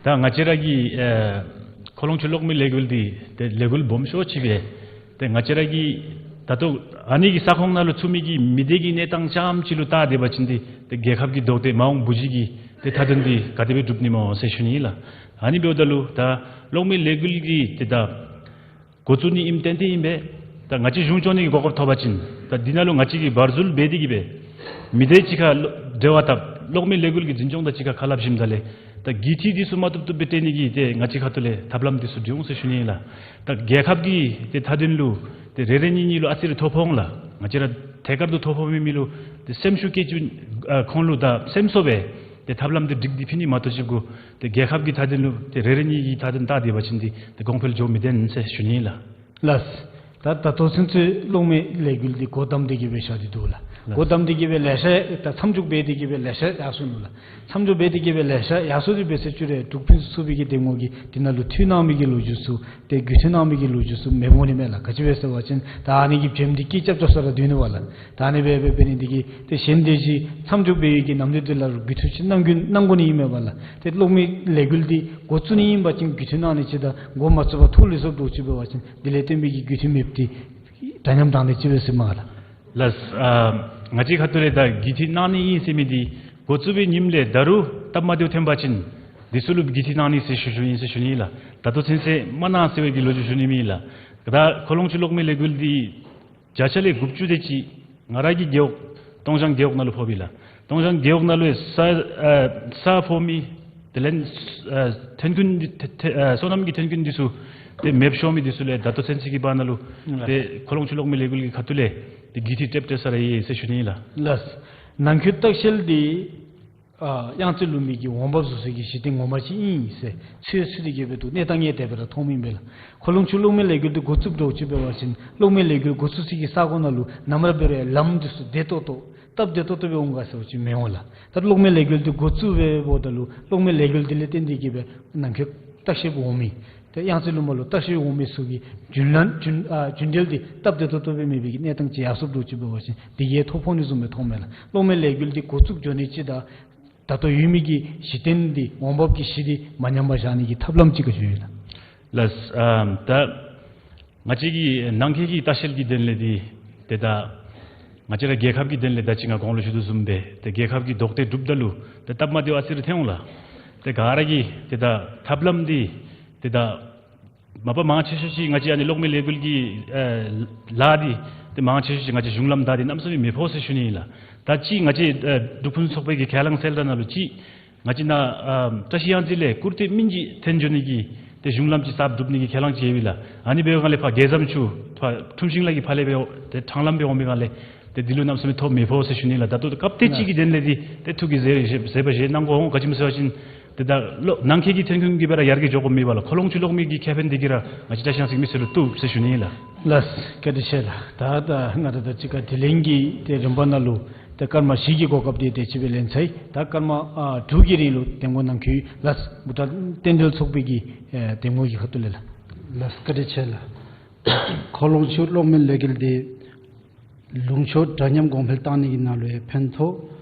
ད་ང་བཅས་ར་གི་ཨེ་ཁོ་ལོང་ཆུ་གློག་མེ་ལས་འགུལ་འདི་ཏེ་ལས་འགུལ་སྦོམ་ཤོས་ཅིག་སྦེ་ཏེ་ང་བཅས་ར་གི་ད་ལྟོ་ཨ་ནི་གི་ས་ཁོངས་ནང་ལུ་ཚུད་མི་གི་མི་སྡེ་གི་གནས་སྟངས་ཙམ་ཅིག་ལུ་བལྟ་སྟེ་འབད་བ་ཅིན་འདི་ཏེ་རྒྱལ་ཁབ་ཀྱི་དོགས་འདི་མ་འོངས་བུ་གཞི་གི་ཏེ་མཐའ་དོན་འདི་ག་དེ་སྦེ་འགྲུབ་ནི་སྨོ་ཟེར་ཞུ་ནི་ཨིན་ལགས། ཨ་ནི་འབདཝ་ད་ལུ་ད་གློག་མེ་ལས་འགུལ་གྱི་ཏེ་ད་འགོ་བཙུགས་ནི་ཨིནམ་ཏན་ཏན་ཨིན་པས། ད་ང་བཅས་གཞུང་སྐྱོང་ནི་གི་གོ་སྐབས་ཐོབ་པ་ཅིན་ད་འདི་ནང་ལུ་ང་བཅས་ཀྱིས་བར་འཛུལ་འབད་དེ་གི་སྦེ་མི་སྡེ་གཅིག་ཁར་འབྲེལ་བ་འཐབ་གློག་མེ་ལས་འགུལ་གྱི་འཛིན་སྐྱོང་དང་གཅིག་ཁར་ཁ་སླབ་ཞིནམ་ད་ལས་ད་གི་ཐིག་འདི་ཚུ་མ་བཏུབ་བཏུབ་སྦེ་སྤྲོད་ནི་གི་ཏེ་ང་བཅས་ཁ་ཐུག་ལས་ཐབས་ལམ་འདི་ཚུ་འབྱུང་ཟེར་ཞུ་ནི་ཨིན་ལགས། ད་རྒྱལ་ཁབ་ཀྱི་ཏེ་མཐའ་དོན་ལུ་ཏེ་རེ་རེ་གཉིས་གཉིས་ལུ་ཨ་ཙི་རེ་ཐོ་ཕོག་འོང་ལགས། ང་བཅས་ར་ཐད་ཀར་དུ་ཐོ་ཕོག་མི་མི་ལུ་ཏེ་སེམས་ཤུགས་བསྐྱེད་བཅུག་ཨ་ཁོང་ལུ་ད་སེམས་གསོ་སྦེ་ཏེ་ཐབས་ལམ་འདི་སྒྲིག་སྟེ་ཕུལ་ནི་མ་གཏོགས་ཅིག་གུ་ཏེ་རྒྱལ་ཁབ་ཀྱི་མཐའ་དོན་ལུ་ཏེ་རེ་རེ་གཉིས་ཀྱི་མཐའ་དོན་བལྟ་སྟེ་འབད་བ་ཅིན་འདི་ཏེ་གོང་འཕེལ་འགྱོ་མི་བདེན་ཟེར་ཞུ་ནི་ཨིན་ལགས། ལགས། ད་ད་ལྟོ་ཚུན་ཚོད་གློག་མེ་ལས་འགུལ་འདི་སྒོ་བསྡམས་ཏེ་གི་སྦེ་བཞག་སྟེ་འདུག་ལགས། ལགས། སྒོ་བསྡམས་ཏེ་གི་སྦེ་ལེ་ཤ་ད་མཚམས་འཇོག་འབད་དེ་གི་སྦེ་ལེ་ཤ་ཡར་སོ་ནུག་ལགས། མཚམས་འཇོག་འབད་དེ་གི་སྦེ་ལེ་ཤ་ཡར་སོ་སྟེ་འབད་ཟེར་ཅི་རུང་འབྲུག་ཕུན་སུམ་ཚོགས་པའི་གི་འདེམས་ངོ་གིས་འདི་ནང་ལུ་ཐུགས་གནང་མི་གི་ལོ་རྒྱུས་ཚུ་ཏེ་རྒུད་འཐུས་གནང་མི་གི་ལོ་རྒྱུས་ཚུ་མེདཔ་འོང་ནི་མས་ལགས། ག་ཅི་སྦེ་ཟེར་བ་ཅིན་ད་ཨ་ནི་གི་བྱེམ་འདི་སྐད་རྐྱབ་རྐྱབ་ས་ར་སྡོད་ནུག་པ་ལགས། ད་ཨ་ནི་སྦེ་འབད་འབད་ནི་འདི་གིས་ཏེ་གཞན་སྡེ་བཞི་མཚམས་འཇོག་འབད་བའི་གི་ནམ་དུས་འདི་ལུ་རྒུད་འཐུས་ཅིག་གནང་དགོ་གནང་དགོ་ནི་ཨིན་མས་པ་ལགས། ཏེ་གློག་མེ་ལས་འགུལ་འདི་འགོ་བཙུགས་ནི་ཨིན་པ་ཅིན་རྒུད་འཐུས་གནང་ནི་ཅིག་དང་འགོ་མ་བཙུགས་པར་ཐུགས་ལུས་སོ་འདྲཝ་ཅིག་འབད་བ་ཅིན་འདི་ལས་བརྟེན་པའི་གི་རྒུད་འཐུས་མེདཔ་འདི་འདྲ་མཉམ་བཏང་ནི་ཅིག་སྦེ་ཟེར་མས་ལགས། ལགས། ཨ་ང་བཅས་ཁ་ཐུག་ལས་ད་རྒུད་འཐུས་གནང་ནི་ཨིན་ཟེར་མི་འདི་འགོ་བཙུགས་པའི་ཉིནམ་ལས་ད་རུང་སྟབས་མ་བདེཝ་ཐོན་པ་ཅིན་འདི་ཚུ་ལུ་རྒུད་འཐུས་གནང་ནི་ཟེར་ཞུ་ཞུཝ་ཨིན་ཟེར་ཞུ་ནི་ཨིན་ལགས། ད་ལྟོ་ཚུན་ཚོད་མ་གནང་ཟེར་བའི་གི་ལོ་རྒྱུས་ཞུ་ནི་མེད་ལགས། ད་ཁོ་ལོང་ཆུ་གློག་མེ་ལས་འགུལ་འདི་བརྒྱ་ཆ་ལས་དགུ་བཅུ་དེ་ཅིག་ང་ར་གི་རྒེད་འོག་སྟོང་ཞང་རྒེད་འོག་ནང་ལུ་ཕོགཔ་ཨིན་ལགས། སྟོང་ཞང་རྒེད་འོག་ནང་ལུ་ས་ཨ་ས་ཕོག་མི་དེ་ལས་ཨ་ཐོན་ཁུངས་འདི་ཐེ་ཐེ་ཨ་སོ་ནམ་གྱི་ཐོན་ཁུངས་འདི་ཚུ་ཏེ་མེདཔ་ཤོར་མི་འདི་ཚུ་ལས་ད་ལྟོ་ཚུན་ཚོད་ཀྱི་བར་ན་ལུ་ལགས། ཏེ་ཁོ་ལོང་ཆུ་གློག་མེ་ལས་འགུལ་གྱི་ཁ་ཐུག་ལས་ཏེ་རྒུད་འཐུས་སྤྲོདཔ་སྤྲོད་ས་ར་ཡོད་ཟེར་ཞུ་ནི་ཨིན་ལགས། ལགས། ནང་འཁོད་ལྟ་བཤལ་འདི་ཨ་གཡང་རྩེ་ལུ་མི་གི་འོང་འབབ་བཟོ་སའི་གི་གཞི་རྟེན་ངོ་མ་ཅིག་ཨིན་ཟེར་ཚོད་ཚོད་དེ་གི་སྦེ་འདུག། གནས་སྟངས་ངེས་དེ་སྦེ་ར་མཐོངམ་ཨིན་པས་ལགས། ཁོ་ལོང་ཆུ་གློག་མེ་ལས་འགུལ་འདི་འགོ་བཙུགསཔ་འདྲཝ་ཅིག་འབད་བ་ཅིན་གློག་མེ་ལས་འགུལ་འགོ་བཙུགས་སའི་གི་ས་གོ་ནང་ལུ་ནམ་ར་འབད་རུང་ལམ་འདི་ཚུ་བདེ་ཏོག་ཏོ་སྟབས་བདེ་ཏོག་ཏོ་སྦེ་འོང་ག་ཟེར་བ་ཅིན་མི་འོང་ལགས། ད་གློག་མེ་ལས་འགུལ་འདི་འགོ་བཙུགས་སྦེ་འབདཝ་ད་ལུ་གློག་མེ་ལས་འགུལ་འདི་ལས་བརྟེན་ཏེ་གི་སྦེ་ནང་འཁོད་ལྟ་བཤལཔ་འོང་མི་ཏེ་གཡང་རྩེ་ལུ་མར་ལུ་ལྟ་བཤལ་འོང་མི་ཚུ་གི་རྒྱུན་ལམ་རྒྱུན་ཨ་རྒྱུན་འབྲེལ་འདི་སྟབས་བདེ་ཏོག་ཏོ་སྦེ་མེད་པའི་གི་གནས་སྟངས་ཅིག་ཡར་སོཔ་འདྲཝ་ཅིག་འབད་བ་ཅིན་འདི་གིས་ཐོ་ཕོག་ནི་བཟུམ་སྦེ་མཐོངམ་མས་ལགས། གློག་མེ་ལས་འགུལ་འདི་འགོ་བཙུགས་འགྱོ་ནི་ཅིག་དང་ད་ལྟོ་ཡོད་མི་གི་གཞི་རྟེན་འདི་འོང་འབབ་ཀྱི་གཞི་འདི་མ་ཉམས་པར་བཞག་ནི་གི་ཐབས་ལམ་ཅིག་ག་ཅི་ཡོད་ལགས། ལགས། ཨམ་ད་ང་བཅས་ཀྱི་ནང་འཁོད་ཀྱི་ལྟ་བཤལ་གྱི་དོན་ལས་འདི་ཏེ་ད་ང་བཅས་ར་རྒྱལ་ཁབ་ཀྱི་དོན་ལས་ད་ཅི་ང་གོང་ལུ་ཞུ་དོ་བཟུམ་སྦེ་ཏེ་རྒྱལ་ཁབ་ཀྱི་དོགས་འདི་སྒྲུབ་ད་ལུ་ཏེ་སྟབས་མ་བདེཝ་ཨ་ཙི་རེ་ཐོན་འོང་ལགས། ཏེ་ག་ར་གིས་ཏེ་ད་ཐབས་ལམ་འདི་ཏེ་ད་མ་པ་མང་ཆེ་ཤོས་ཅིག་ང་བཅས་ཨ་ནི་གློག་མེ་ལས་འགུལ་གྱི་ཨེ་ལཱ་འདི་ཏེ་མང་ཆེ་ཤོས་ཅིག་ང་བཅས་གཞུང་ལམ་བདའ་སྟེ་གནམ་མེད་ས་མེད་མི་ཕོག་ཟེར་ཞུ་ནི་ཨིན་ལགས། ད་ཅི་ང་བཅས་ཨེ་འབྲུག་ཕུན་སུམ་ཚོགས་པའི་གི་ཁས་བླངས་གསལ་བསྒྲགས་ནང་ལུ་ཅི་ང་བཅས་ནཱ་ཨ་བཀྲ་ཤིས་གཡང་རྩེ་ལས་ཀུར་སྟོད་སྨིན་བྱེད་འཐོན་འགྱོ་ནི་གི་ཏེ་གཞུང་ལམ་ཅིག་གསརཔ་སྒྲུབ་ནི་གི་ཁས་བླངས་ཅིག་ཡོདཔ་ཨིན་ལགས། ཨ་ནི་འབད་བའི་སྒང་ལས་ཕར་རྒྱལ་བཟང་ཆུ་ཕར་ཁྲུམས་ཤིང་ལ་གི་ཕར་ལས་འབད་དེ་ཕྲང་ལམ་སྦེ་འོང་མི་སྒང་ལས་ཏེ་འདི་ལུ་གནམ་མེད་ས་མེད་ཐོ་མི་ཕོག་ཟེར་ཞུ་ནི་ལགས། ད་ལྟོ་སྐབས་དེ་ཅིག་གི་དོན་ལས་འདི་ཏེ་ཐུགས་ཀྱིས་བཟོད་བཟོད་པ་བཞེས་གནང་དགོ་འོང་། ག་ཅི་སྨོ་ཟེར་བ་ཅིན་ཏེ་ད་ལོ་ནང་འཁོད་ཀྱི་ཐོན་ཁུངས་ཀྱིས་སྦེ་ར་ཡར་རྒྱས་འགྱོ་དགོཔ་མེད་པ་ལགས། ཁོ་ལོང་ཆུ་གློག་མེ་གི་ཁེ་ཕན་འདི་གིས་ར་ང་བཅས་བཀྲ་ཤིས་གཡང་རྩེ་མི་སེར་ལུ་བཏུབ་ཟེར་ཞུ་ནི་ལགས། ལགས། བཀའ་དྲིན་ཆེ་ལགས། ད་ད་ང་ར་ད་ཅི་ག་དྲི་ལན་གྱི་ཏེ་རིམ་པ་ནང་ལུ་ཏེ་སྐར་མ་བཞི་གི་གོ་སྐབས་འདི་དེ་ཅིག་སྦེ་ལེན་ཚར་ཡི། ད་སྐར་མ་ཨ་དྲུག་གི་རིང་ལུ་འདེམས་ངོ་གནང་བཀོད་ལགས། འབྲུག་སྒྲ་བསྟན་རྒྱས་ཚོགས་པའི་གི་ཨེ་འདེམས་ངོ་གི་ཁ་ཐུག་ལས་ལགས། ལགས། བཀའ་དྲིན་ཆེ་ལགས། ཁོ་ལོང་ཆུ་གློག་མེ་ལས་འགུལ་འདི་ལུང་ཕྱོགས་འདྲ་མཉམ་གོང་འཕེལ་བཏང་ནི་གི་ནང་ལུ་ཡང་ཕན་ཐོགས།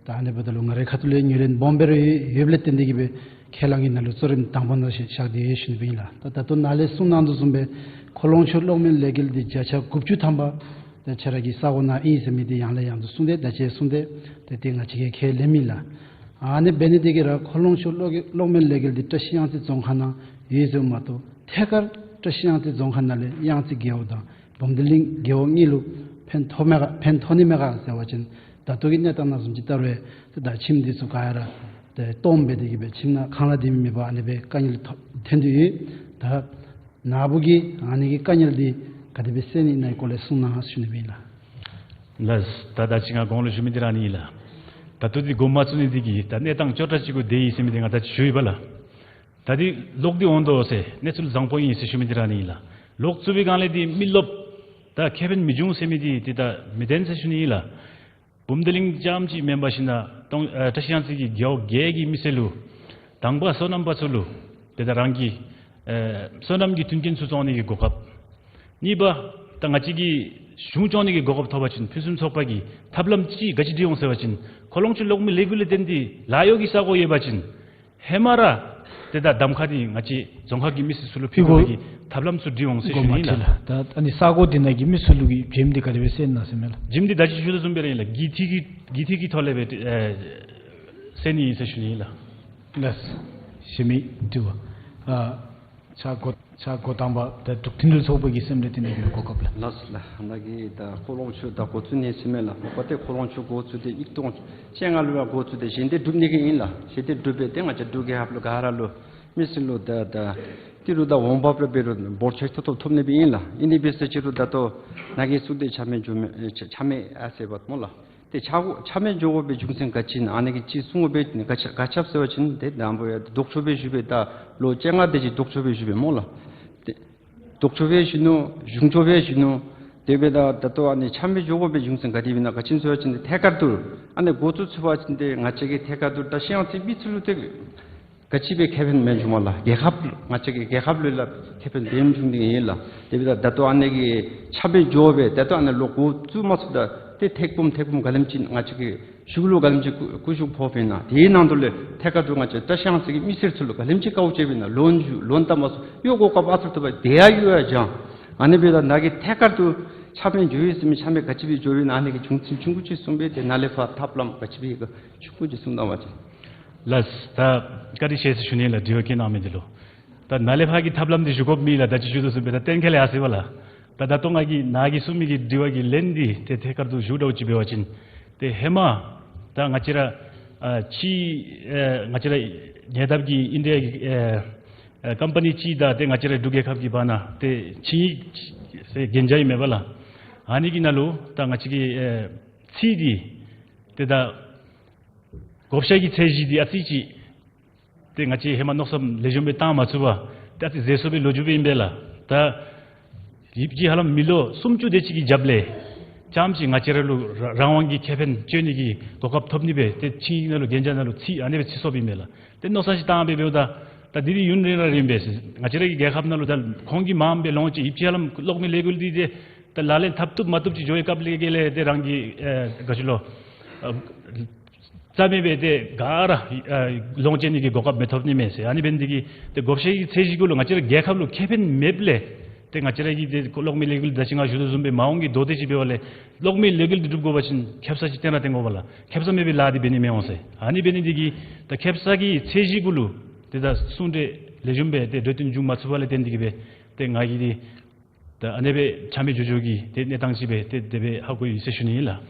ད་ཨ་ནི་འབདཝ་ད་ལུ་ང་རའི་ཁ་ཐུག་ལས་ཡང་ཡོན་ཏན་སྦོམ་སྦེ་ར་ཡོད་ཡོདཔ་ལས་བརྟེན་ཏེ་གི་སྦེ་ཁས་བླངས་ཀྱི་ནང་ལུ་གཙོ་རིམ་དང་པ་ནང་བཞག་བཞག་སྟེ་ཡོད་ཞུ་ནི་སྦེ་ཨིན་ལགས། ད་ད་ལྟོ་ནཱ་ལས་གསུངས་གནང་དོ་བཟུམ་སྦེ་ཁོ་ལོང་ཆུ་གློག་མེ་ལས་འགུལ་འདི་བརྒྱ་ཆ་དགུ་བཅུ་ཐམ་པ་ད་ཁྱེད་ར་གི་ས་གོ་ནང་ཨིན་ཟེར་མི་འདི་ཡང་ལས་ཡང་དུ་གསུངས་ཏེ་ད་ཅི་གསུངས་ཏེ་ཏེ་ཏེ་ང་བཅས་ཀྱིས་ཁས་ལེན་མི་ལགས། ཨ་ནི་འབད་ནི་འདི་གིས་ར་ཁོ་ལོང་ཆུ་གློག་གློག་མེ་ལས་འགུལ་འདི་བཀྲ་ཤིས་གཡང་རྩེ་རྫོང་ཁག་ནང་ཡོད་ཟེར་མ་གཏོགས་ཐད་ཀར་བཀྲ་ཤིས་གཡང་རྩེ་རྫོང་ཁག་ནང་ལས་གཡང་རྩེ་རྒེད་འོག་དང་བུམ་སྡེ་གླིང་རྒེད་འོག་གཉིས་ལུ་ཕན་ཐོགས་མས་ག་ཕན་ཐོགས་ནི་མས་ག་ཟེར་བ་ཅིན་ད་ལྟོ་གི་གནས་སྟངས་ནང་བཟུམ་ཅིག་བལྟ་རུང་ད་ཁྱིམ་འདི་ཚུ་ག་ར་ད་སྟོངམ་སྦེ་དེ་གི་སྦེ་ཁྱིམ་ནང་ཁང་གླ་དེ་མེད་པར་ཨ་ནི་སྦེ་དཀའ་ངལ་ཐོན་ཏེ་ཡོད། ད་ནཱ་བུ་གིས་ཨ་ནི་གི་དཀའ་ངལ་འདི་ག་དེ་སྦེ་སེལ་ནི་ཨིན་ན་གི་སྐོར་ལས་གསུང་གནང་ཟེར་ཞུ་ནི་སྦེ་ཨིན་ལགས། ལགས། ད་ད་ཅི་ང་གོང་ལུ་ཞུ་མི་འདི་ར་ཨ་ནི་ཨིན་ལགས། ད་ལྟོ་འདི་འགོ་མ་བཙུགས་ནི་འདི་གིས་ད་གནས་སྟངས་སྐྱོ་དྲགས་ཅིག་གུ་བསྡད་ཡི་ཟེར་མི་འདི་ང་ད་ཅི་ཞུ་ཡི་པ་ལགས། ད་འདི་ལོག་སྟེ་འོང་དོ་ཟེར་གནས་ཚུལ་བཟང་པོ་ཨིན་ཟེར་ཞུ་མི་འདི་ར་ཨ་ནི་ཨིན་ལགས། ལོག་ཚུགས་པའི་སྒང་ལས་འདི་མི་རློབས་ད་ཁེ་ཕན་མི་འབྱུང་ཟེར་མི་འདི་འདི་ད་མི་བདེན་ཟེར་ཞུ་ནི་ཨིན་ལགས། བུམ་སྡེ་གླིང་རྐྱངམ་ཅིག་མེན་པར་ཞིན་ན་ཏོང་ཨ་བཀྲ་ཤིས་གཡང་རྩེ་གི་རྒེད་འོག་བརྒྱད་ཀྱི་མི་སེར་ལུ་དང་པ་སོ་ནམ་པ་ཚུ་ལུ་ཏེ་ད་རང་གི་ཨེ་སོ་ནམ་གྱི་མཐུན་རྐྱེན་ཚུ་བཙོང་ནི་གི་གོ་སྐབས། གཉིས་པ་ད་ང་བཅས་ཀྱིས་གཞུང་སྐྱོང་ནི་གི་གོ་སྐབས་ཐོབ་པ་ཅིན་ཕུན་སུམ་ཚོགས་པ་གི་ཐབས་ལམ་ཅིག་ག་ཅི་སྒྲིག་འོང་ཟེར་བ་ཅིན་ཁོ་ལོང་ཆུ་གློག་མེ་ལས་འགུལ་ལས་བརྟེན་ཏེ་ལཱ་གཡོག་གི་ས་གོ་ཡོད་པ་ཅིན་ཧེ་མ་ར་ཏེ་ད་གདམ་ཁ་འདི་ང་བཅས་རྫོང་ཁག་གི་མི་སེར་ཚུ་ལུ་ཕུལ་དགོ་པའི་གི་ཐབས་ལམ་ཚུ་སྒྲིག་འོང་ཟེར་ཞུ་ནི་ཨིན་ལགས། ད་ཨ་ནི་ས་གོ་འདི་ནང་གི་མི་ཚུ་ལུ་གི་བྱེམ་འདི་ག་དེ་སྦེ་སེལ་ནི་ཟེར་མས་ལགས། བྱེམ་འདི་ད་ཅི་ཞུ་དོ་བཟུམ་སྦེ་ར་ཨིན་ལགས། གི་ཐིག་གི་གི་ཐིག་གི་ཐོག་ལས་སྦེ་ཨེ་སེལ་ནི་ཨིན་ཟེར་ཞུ་ནི་ཨིན་ལགས། ལགས། ཞུ་མི་འདི་བ་ཨ་ཆ་གོ་ཆ་གོ་དང་པ་ད་འབྲུག་མཐུན་སྒྲིལ་ཚོགས་པ་གི་སེམས་ལས་དེ་ནི་ཡོད་གོ་སྐབས་ལགས། ལགས་ལགས། ད་གི་ད་ཁོ་ལོང་ཆུ་ད་འགོ་བཙུགས་ནི་ཟེར་མས་ལགས། ཁོ་པ་ཏེ་ཁོ་ལོང་ཆུ་འགོ་བཙུགས་ཏེ་ཡིག་ཐོག་བཅོ་ལྔ་ལུ་ཡང་འགོ་བཙུགས་ཏེ་ཞིནམ་ཏེ་སྒྲུབ་ནི་གི་ཨིན་ལགས། ཞིནམ་ཏེ་སྒྲུབ་སྦེ་ཏེ་ང་བཅས་འབྲུག་རྒྱལ་ཁབ་ལུ་ག་ར་ལུ་མི་སེར་ལུ་ད་ད་ཏི་རུ་ད་འོང་འབབ་ར་འབད་རུང་འབོར་ཆེ་ཏོག་ཏོ་ཐོབ་ནི་སྦེ་ཨིན་ལགས། ཨིན་ནི་འབད་ཟེར་ཅི་རུང་ད་ལྟོ་ནཱ་གིས་གསུངས་ཏེ་ཆ་མེད་འགྱོ་མི་ཆ་མེད་ཨ་ཟེར་བ་སྨོ་ལགས། ཏེ་ཆ་གོ་ཆ་མེད་འགྱོ་དགོ་པའི་རྒྱུ་མཚན་ག་ཅི་ཨིན་ན་ཨ་ནི་གི་ཅིག་གསུང་དགོ་པས། ག་ཅི་ག་ཅི་སྦེ་ཟེར་བ་ཅིན་ཏེ་དང་པ་ཡང་ལྡོག་ཕྱོགས་སྦེ་ཞུ་སྦེ་ད་ལོ་བཅོ་ལྔ་དེ་ཅིག་ལྡོག་ཕྱོགས་སྦེ་ཞུ་སྦེ་སྨོ་ལགས། ཏེ་ལྡོག་ཕྱོགས་སྦེ་ཞུ་ནུག། གཞུང་ཕྱོགས་སྦེ་ཞུ་ནུག། དེ་སྦེ་ད་ད་ལྟོ་ཨ་ནི་ཆ་མེད་འགྱོ་དགོ་པའི་རྒྱུ་མཚན་ག་དེ་སྦེ་ཨིན་ན་ག་ཅི་ཨིན་ཟེར་བ་ཅིན་ཏེ་ཐད་ཀར་དུ་ཨ་ནི་འགོ་བཙུགས་ཚུགས་པ་ཅིན་ཏེ་ང་བཅས་ཀྱི་ཐད་ཀར་དུ་བཀྲ་ཤིས་གཡང་རྩེ་མི་ཚུ་ལུ་ཏེ་ག་ཅི་སྦེ་ཁེ་ཕན་མེན་འབྱུང་མས་ལགས། རྒྱལ་ཁབ་ང་བཅས་ཀྱི་རྒྱལ་ཁབ་ལུ་ལགས་ཁེ་ཕན་དེམ་བྱུང་ནི་ཨིན་ལགས། དེ་སྦེ་ད་ད་ལྟོ་ཨ་ནི་གི་ཆ་མེད་འགྱོ་སྦེ་ད་ལྟོ་ཨ་ནི་ལོག་འགོ་བཙུགས་མ་ཚུགས་ད་ཏེ་ཐེག་པུམ་ཐེག་པུམ་ག་ལེམ་ཅིག་ང་བཅས་ཀྱི་གཞུང་ལུ་ག་ལེམ་ཅིག་ཀུ་ཀུ་ཤུགས་ཕོགཔ་ཨིན་ན། དེའི་ནང་དུ་ལས་ཐད་ཀར་དུ་ང་བཅས་བཀྲ་ཤིས་གཡང་རྩེ་གི་མི་སེར་ཚུ་ལུ་ག་ལེམ་ཅིག་དཀའཝ་སྤྱད་པས་ན། ལོན་ཞུ་ལོན་བཏབ་མ་ཚུགས་གཡོག་གོ་སྐབས་ཨ་ཙི་ཏོ་སྦེ་དེ་ཡང་གཡོག་ཡང་སྦྱང་། ཨ་ནི་སྦེ་ད་ནཱ་གིས་ཐད་ཀར་དུ་ཆ་མེད་འགྱོ་ཡི་ཟེར་མི་ཆ་མེད་ག་ཅི་སྦེ་འགྱོ་ཡི་ན་ཨ་ནི་གི་རྒྱུ་མཚན་ཆུང་ཀུ་ཅིག་གསུངས་སྦེ་ཏེ་ནཱ་ལས་ཕར་ཐབས་ལམ་ག་ཅི་སྦེ་ཆུང་ཀུ་ཅིག་གསུངས་གནང་བ་ཅིན། ལགས། ད་བཀའ་དྲིན་ཆེ་ཟེར་ཞུ་ནི་ལགས། དྲི་བ་བཀོད་གནང་མི་འདི་ལུ། ད་ནཱ་ལས་ཕར་གྱི་ཐབས་ལམ་འདི་ཞུ་དགོཔ་མེད་ལགས། ད་ཅི་ཞུ་དོ་བཟུམ་སྦེ་ད་གཏན་འཁེལ་ཡར་སོ་ཡི་བ་ལགས། ད་ད་ལྟོ་ང་གིས་ནཱ་གིས་གསུངས་མི་གི་དྲི་བ་གི་ལན་འདི་ཏེ་ཐད་ཀར་དུ་ཞུ་འདྲཝ་ཅིག་འབད་བ་ཅིན་ཏེ་ཧེ་མ་ད་ང་བཅས་ར་ཨ་ཕྱི་ཨེ་ང་བཅས་ར་ཉེ་འདབས་ཀྱི་ཨིན་ཌི་ཡ་གི་ཨེ་ཨེ་ཀམ་པ་ནི་ཅིག་དང་ཏེ་ང་བཅས་ར་འབྲུག་རྒྱལ་ཁབ་ཀྱི་བར་ན་ཏེ་ཆིངས་ཡིག་ཟེར་གན་རྒྱ་ཨིན་མས་པ་ལགས། ཨ་ནི་གི་ནང་ལུ་ད་ང་བཅས་ཀྱི་ཨེ་ཚིག་འདི་ཏེ་ད་བགོ་བཤའ་གི་ཚད་གཞི་འདི་ཨ་ཙི་ཅིག་ཏེ་ང་བཅས་ཧེ་མ་མནོ་བསམ་ལེགས་ཤོམ་སྦེ་བཏང་མ་ཚུགས་པར་ཏེ་ཨ་ཙི་ཟད་སོང་བའི་ལོ་རྒྱུས་སྦེ་ཨིན་པས་ལགས། ད་ཡིབ་ཀྱི་ཧ་ལམ་མི་ལོ་སུམ་ཅུ་དེ་ཅིག་གི་རྒྱབ་ལས་རྐྱངམ་ཅིག་ང་བཅས་ར་ལུ་རང་རང་དབང་གི་ཁེ་ཕན་སྤྱོད་ནི་གི་གོ་སྐབས་ཐོབ་ནི་སྦེ་ཏེ་ཆིངས་ཡིག་ནང་ལུ་གན་རྒྱ་ནང་ལུ་ཚིག་ཨ་ནི་སྦེ་ཚུད་སོཔ་ཨིན་པས་ལགས། ཏེ་མནོ་བསམ་ཅིག་བཏང་སྦེ་འབདཝ་ད་ད་འདི་འདི་ཡུན་རིང་ར་རིངམ་སྦེ་ང་བཅས་ར་གི་རྒྱལ་ཁབ་ནང་ལུ་ད་ཁོང་གི་མངམ་སྦེ་ལོངས་སྤྱོད་ཡིབ་ཀྱི་ཧ་ལམ་གློག་མེ་ལས་འགུལ་འདི་ཏེ་ད་ལག་ལེན་འཐབ་བཏུབ་མ་བཏུབ་ཅིག་འགྱོ་བའི་སྐབས་ལས་ག་ལས་ཏེ་རང་གི་ཨེ་ག་ཅི་ལོ་ཨ་རྩ་མེད་སྦེ་ཏེ་ག་ར་ཨ་ལོངས་སྤྱོད་ནི་གི་གོ་སྐབས་མི་ཐོབ་ནི་མས་ཟེར། ཨ་ནི་འབད་ནི་འདི་གིས་ཏེ་བགོ་བཤའ་གི་ཚད་གཞི་གུ་ལུ་ང་བཅས་ར་རྒྱལ་ཁབ་ལུ་ཁེ་ཕན་མེདཔ་ལས་ཏེ་ང་བཅས་ར་གི་ཏེ་གློག་མེ་ལས་འགུལ་ད་ཅི་ང་ཞུ་དོ་བཟུམ་སྦེ་མ་འོངས་ཀྱི་མདོ་སྡེ་ཅིག་འབད་བ་ལས་གློག་མེ་ལས་འགུལ་འདི་སྒྲུབ་དགོ་པ་ཅིན་ཁེབ་ས་ཅིག་བཏོན་ར་བཏོན་དགོ་པས་ལགས། ཁེབ་ས་མེད་པའི་ལཱ་འདི་འབད་ནི་མི་འོང་ཟེར། ཨ་ནི་འབད་ནི་འདི་གིས་ད་ཁེབ་ས་གི་ཚད་གཞི་གུ་ལུ་ཏེ་ད་གསུང་གྲོས་ལེགས་ཤོམ་སྦེ་ཏེ་གྲོས་བསྟུན་འབྱུང་མ་ཚུགས་པ་ལས་བརྟེན་འདི་གིས་སྦེ་ཏེ་ང་གིས་འདི་ད་ཨ་ནི་སྦེ་ཆ་མེད་འགྱོ་འགྱོ་གི་ཏེ་གནས་སྟངས་ཅིག་སྦེ་ཏེ་དེ་སྦེ་ཧ་གོ་ཡི་ཟེར་ཞུ་ནི་ཨིན་ལགས།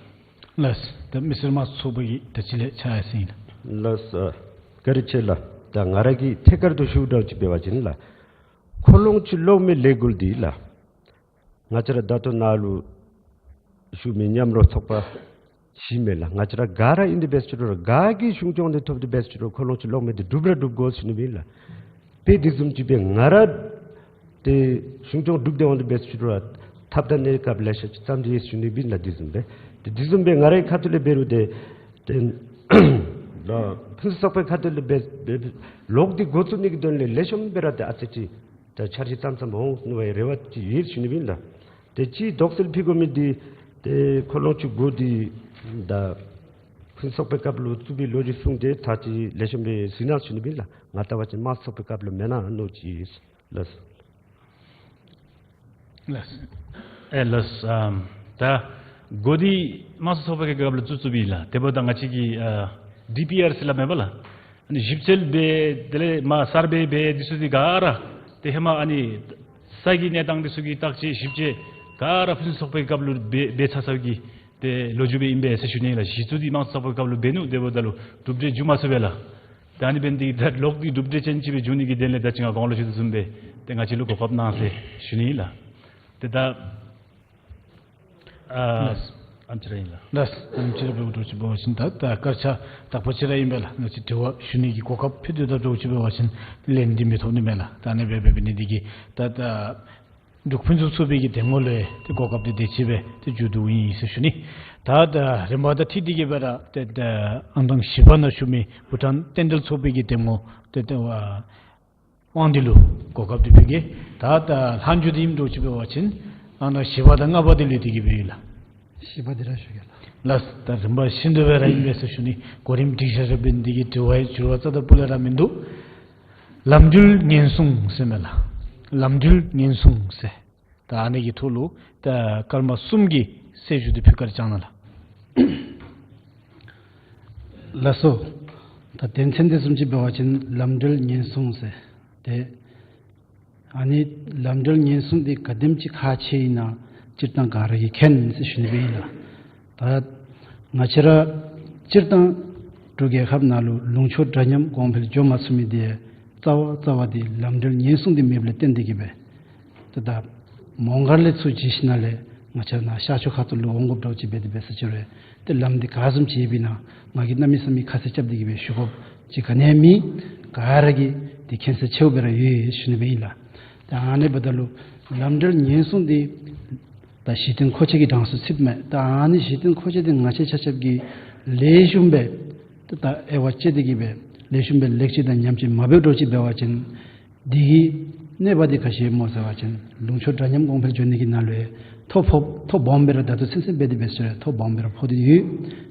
ལགས། ད་མི་སེར་དམངས་གཙོ་ཚོགས་པ་གི་ད་ཅི་ལས་ཕྱག་ཡར་སེང་ལགས། ལགས། བཀའ་དྲིན་ཆེ་ལགས། ད་ང་ར་གིས་ཐད་ཀར་དུ་ཞུ་འདྲཝ་ཅིག་འབད་བ་ཅིན་ལགས། ཁོ་ལོང་ཆུ་གློག་མེ་ལས་འགུལ་འདི་ལགས། ང་བཅས་ར་ད་ལྟོ་ནཱ་ལུ་བཞུགས་མི་མཉམ་རོགས་ཚོགས་པ་ཅིག་མས་ལགས། ང་བཅས་ར་ག་ར་ཨིན་ཏེ་འབད་ཅི་རུང་ར་ག་གིས་གཞུང་སྐྱོང་འདི་ཐོབ་སྟེ་འབད་ཅི་རུང་ཁོ་ལོང་ཆུ་གློག་མེ་འདི་སྒྲུབ་ར་སྒྲུབ་དགོ་ཟེར་ཞུ་ནི་ཨིན་ལགས། དཔེ་འདི་བཟུམ་ཅིག་སྦེ་ང་ར་ཏེ་གཞུང་སྐྱོང་སྒྲུབ་སྟེ་འོང་སྟེ་འབད་ཅི་རུང་ར་ཐབས་དང་གནས་སྐབས་ལེ་ཤ་ཅིག་བརྩམས་ཏེ་ཡོད་ཟེར་ཞུ་ནི་ཨིན་ལགས། འདི་བཟུམ་སྦེ་ཏེ་འདི་བཟུམ་སྦེ་ང་རའི་ཁ་ཐུག་ལས་འབད་རུང་ཏེ་ཏེ་ལགས་ཕུན་སུམ་ཚོགས་པའི་ཁ་ཐུག་ལས་འབད་འབད་ལོག་སྟེ་འགོ་བཙུགས་ནི་གི་དོན་ལས་ལེགས་ཤོམ་སྦེ་ར་ཏེ་ཨ་ཙི་ཅིག་ད་འཆར་གཞི་བརྩམ་བརྩམ་འོང་ནི་བའི་རེ་བ་ཅིག་ཡོད་ཟེར་ཞུ་ནི་ཨིན་ལགས། ཏེ་ཅིག་དོགས་སེལ་ཕུལ་དགོ་མི་འདི་ཏེ་ཁོ་ལོང་ཆུ་འགོ་འདི་ད་ཕུན་སུམ་ཚོགས་པའི་སྐབས་ལུ་བཙུགས་པའི་ལོ་རྒྱུས་གསུངས་ཏེ་ད་ཅི་ལེགས་ཤོམ་སྦེ་གཟིགས་གནང་ཟེར་ཞུ་ནི་ཨིན་ལགས། ང་ལྟ་བ་ཅིན་དམངས་གཙོ་ཚོགས་པའི་སྐབས་ལུ་མེན་ན་མནོ་ཅི། ལགས། ལགས། ཨེ་ལགས། ཨམ་ད་འགོ་འདི་དམངས་གཙོ་ཚོགས་པའི་སྐབས་ལུ་བཙུགས་བཙུགསཔ་ཨིན་ལགས། དེ་འབདཝ་ད་ང་བཅས་ཀྱི་ཨ་ཌི་པི་ཨར་ཟེར་སླབ་མས་པ་ལགས། ཨ་ནི་ཞིབ་འཚོལ་འབད་དེ་ལས་མར་སར་བེ་འབད་འདི་ཚུ་འདི་ག་ར་ཏེ་ཧེ་མ་ཨ་ནི་ས་གི་གནས་སྟངས་འདི་ཚུ་གི་བརྟག་དཔྱད་ཞིབ་དཔྱད་ག་ར་ཕུན་སུམ་ཚོགས་པའི་སྐབས་ལུ་འབད་འབད་ཚར་ཚརཝ་གི་ཏེ་ལོ་རྒྱུས་སྦེ་ཨིན་པས་ཟེར་ཞུ་ནི་ལགས། གཞི་བཙུགས་འདི་དམངས་གཙོ་ཚོགས་པའི་སྐབས་ལུ་འབད་ནུག། དེ་འབདཝ་ད་ལུ་གྲུབ་འབྲས་འབྱུང་མ་ཚུགས་པས་ལགས། ད་ཨ་ནི་འབད་ནི་འདི་ད་ལོག་སྟེ་གྲུབ་འབྲས་ཅན་ཅིག་སྦེ་འབྱུང་ནི་གི་དོན་ལས་ད་ཅི་ང་གོང་ལུ་ཞུ་དོ་བཟུམ་སྦེ་ཏེ་ང་བཅས་ལུ་གོ་སྐབས་གནང་ཟེར་ཞུ་ནི་ལགས། ཏེ་ད་ཨ་ ཨ་ནེམ་ཅིག་ར་ཨིན་ལགས། ལགས། ཨ་ནེམ་ཅིག་ར་འབདཝ་འདྲཝ་ཅིག་འབད་བ་ཅིན་ད་ད་སྐར་ཆ་དག་པ་ཅིག་ར་ཨིན་པས་ལགས། ང་བཅས་དྲི་བ་ཞུ་ནི་གི་གོ་སྐབས་ཕུལ་ཏེ་ད་འདྲཝ་ཅིག་འབད་བ་ཅིན་ལན་འདི་མི་ཐོབ་ནི་མས་ལགས། ད་ཨ་ནི་འབད་འབད་ནི་འདི་གིས་ད་ད་འབྲུག་ཕུན་སུམ་ཚོགས་པའི་གི་གདམ་ངོ་ལུ་ཏེ་གོ་སྐབས་འདི་དེ་ཅིག་སྦེ་ཏེ་མཇུག་བསྡུཝ་ཨིན་ཟེར་ཞུ་ནི། ད་ད་རིམ་པ་དང་འཁྲིལ་ཏེ་གི་སྦེ་ར་ཏེ་ད་ཨང་གྲངས་བཞི་པ་ནང་ཞུགས་མི་བྷུ་ཊཱན་རྟེན་འབྲེལ་ཚོགས་པའི་གི་གདམ་ངོ་ཏེ་ཏེ་ཨ་དབང་འདུས་ལུ་གོ་སྐབས་འདི་ཕུལ་གེ། ད་ད་ལྷག་མཇུག་འདི་ཨིནམ་འདྲཝ་ཅིག་འབད་བ་ཅིན་ཨ་ནཱ་བཞི་པ་དང་ལྔ་པ་འདི་ལུ་ཏེ་གི་སྦེ་ཡོད་ལགས། བཞི་པ་འདི་ར་ཞུ་གེ་ལགས། ལགས། ད་རིམ་པ་བཞིན་དུ་སྦེ་ར་ཨིན་པས་ཟེར་ཞུ་ནི། གོ་རིམ་སྒྲིག་བཞག་ར་འབད་ནི་འདི་གིས་དྲི་བའི་འགྱུར་བ་རྩ་དང་སྤུ་ལས་ར་མིན་འདུག། ལམ་འགྲུལ་ཉེན་སྲུང་ཟེར་མས་ལགས། ལམ་འགྲུལ་ཉེན་སྲུང་ཟེར། ད་ཨ་ནི་གི་ཐོག་ལུ་ད་སྐར་མ་གསུམ་གྱི་གསལ་ཞུ་འདི་ཕུལ་བཀའ་དྲིན་བསྐྱང་གནང་ལགས། ལགས་སོ། ད་དོན་ཚན་འདི་བཟུམ་ཅིག་འབད་བ་ཅིན་ལམ་འགྲུལ་ཉེན་སྲུང་ཟེར། ཏེ་ཨ་ནི་ལམ་འགྲུལ་ཉེན་སྲུང་འདི་ག་དེམ་ཅིག་ཁག་ཆེ་ཨིན་ན་སྤྱིར་བཏང་ག་ར་གིས་མཁྱེན་ཟེར་ཞུ་ནི་སྦེ་ཨིན་ལགས། ད་ང་བཅས་ར་སྤྱིར་བཏང་འབྲུག་རྒྱལ་ཁབ་ནང་ལུ་ལུང་ཕྱོགས་འདྲ་མཉམ་གོང་འཕེལ་འགྱོ་མ་ཚུགས་མི་འདི་རྩ་བ་རྩ་བ་འདི་ལམ་འགྲུལ་ཉེན་སྲུང་འདི་མེདཔ་ལས་བརྟེན་ཏེ་གི་སྦེ། ཏེ་ད་མོང་སྒར་ལས་ཚུར་བྱོན་ཞིནམ་ལས་ང་བཅས་ནཱ་ཤར་ཕྱོགས་ཁ་ཐུག་ལུ་འོང་དགོཔ་འདྲཝ་ཅིག་འབད་དེ་འབད་ས་ཅིག་རུང་ཏེ་ལམ་འདི་ག་བཟུམ་ཅིག་ཡོདཔ་ཨིན་ན་ང་གིས་གནམ་མེད་ས་མེད་ཁ་གསལ་རྐྱབ་སྟེ་གི་སྦེ་ཞུ་དགོཔ་ཅིག་ག་ནི་ཡང་མེད། ག་ར་གིས་འདི་མཁྱེན་གསལ་ཆེཝ་སྦེ་ར་ཡོད་ཞུ་ནི་སྦེ་ཨིན་ལགས། ད་ཨ་ནི་འབདཝ་ད་ལུ་ལམ་འགྲུལ་ཉེན་སྲུང་འདི་ད་གཞི་རྟེན་མཁོ་ཆས་ཀྱི་གྲངས་སུ་ཚུདཔ་མས། ད་ཨ་ནི་གཞི་རྟེན་མཁོ་ཆས་འདི་ང་བཅས་ཆ་ཁྱབ་ཀྱིས་ལེགས་ཤོམ་སྦེ་ད་ད་དབྱེ་བ་དཔྱད་དེ་གི་སྦེ་ལེགས་ཤོམ་སྦེ་ལེགས་བཅོས་དང་ཉམས་བཅོས་མ་འབདཝ་འདྲཝ་ཅིག་འབད་བ་ཅིན་འདི་གི་གནོད་པ་འདི་ག་ཅི་སྨོ་ཟེར་བ་ཅིན་ལུང་ཕྱོགས་འདྲ་མཉམ་གོང་འཕེལ་འགྱོ་ནི་གི་ནང་ལུ་ཐོ་ཕོག་ཐོ་སྦོམ་སྦེ་ར་ད་ལྟོ་ཚུན་ཚོད་འབད་དེ་འབད་ས་རུང་ཐོ་སྦོམ་སྦེ་ར་ཕོག་སྟེ་ཡོད།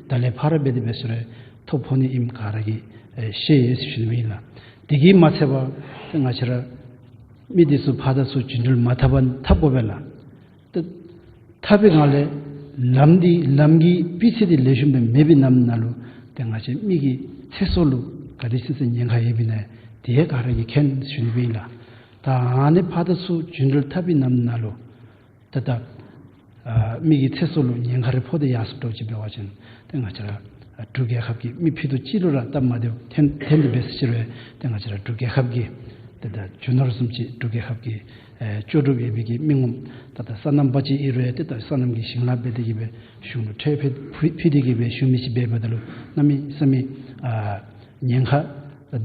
ད་ལས་ཕར་འབད་དེ་འབད་ས་རུང་ཐོ་ཕོག་ནི་ཨིནམ་ག་ར་གིས་ཨེ་ཤེས་ཡོད་ཟེར་ཞུ་ནི་སྦེ་ཨིན་ལགས། དེ་གིས་མ་ཚད་པར་ཏེ་ང་བཅས་ར་མི་འདི་ཚུ་ཕར་དང་ཚུར་རྒྱུན་འགྲུལ་མ་འཐབ་པར་འཐབ་དགོ་པས་ལགས། ཏེ་འཐབ་པའི་སྒང་ལས་ལམ་འདི་ལམ་གྱི་སྤུས་ཚད་འདི་ལེགས་ཤོམ་སྦེ་མེད་པའི་ནམ་ནང་ལུ་ཏེ་ང་བཅས་མི་གི་ཚེ་སྲོག་ལུ་ག་དེ་ཅིག་ཟེར་ཉེན་ཁ་ཡོདཔ་ཨིན་ན་དེ་ཡང་ག་ར་གིས་མཁྱེན་ཟེར་ཞུ་ནི་སྦེ་ཨིན་ལགས། ད་ཨ་ནི་ཕར་དང་ཚུར་རྒྱུན་འགྲུལ་འཐབ་པའི་ནམ་ནང་ལུ་ཏེ་ད་ཨ་མི་གི་ཚེ་སྲོག་ལུ་ཉེན་ཁ་རེ་ཕོག་སྟེ་ཡར་སོངམ་འདྲཝ་ཅིག་འབད་བ་ཅིན་ཏེ་ང་བཅས་ར་ཨ་འབྲུག་རྒྱལ་ཁབ་ཀྱི་མི་ཕུད་རྡོག་གཅིག་ལུ་ར་སྟབས་མ་བདེཝ་ཐོན་ཐོན་ཏེ་འབད་ས་ཅིག་རུང་ཏེ་ང་བཅས་ར་འབྲུག་རྒྱལ་ཁབ་ཀྱི་ཏེ་ད་རྒྱུ་ནོར་བཟུམ་ཅིག་འབྲུག་རྒྱལ་ཁབ་ཀྱི་ཨེ་ལྕོགས་གྲུབ་ཡོད་པའི་གི་མི་ངོམ་ད་ད་སོ་ནམ་པ་ཅིག་ཨིན་རུང་ཏེ་ད་སོ་ནམ་གྱི་ཞིང་ལཱ་འབད་དེ་གི་སྦེ་གཞུང་ལུ་ཁྲལ་ཕུལ་ཕུལ་ཕུལ་ཏེ་གི་སྦེ་ཞུ་མི་ཅིག་འབདཝ་ད་ལུ་གནམ་མེད་ས་མེད་ཨ་ཉེན་ཁ་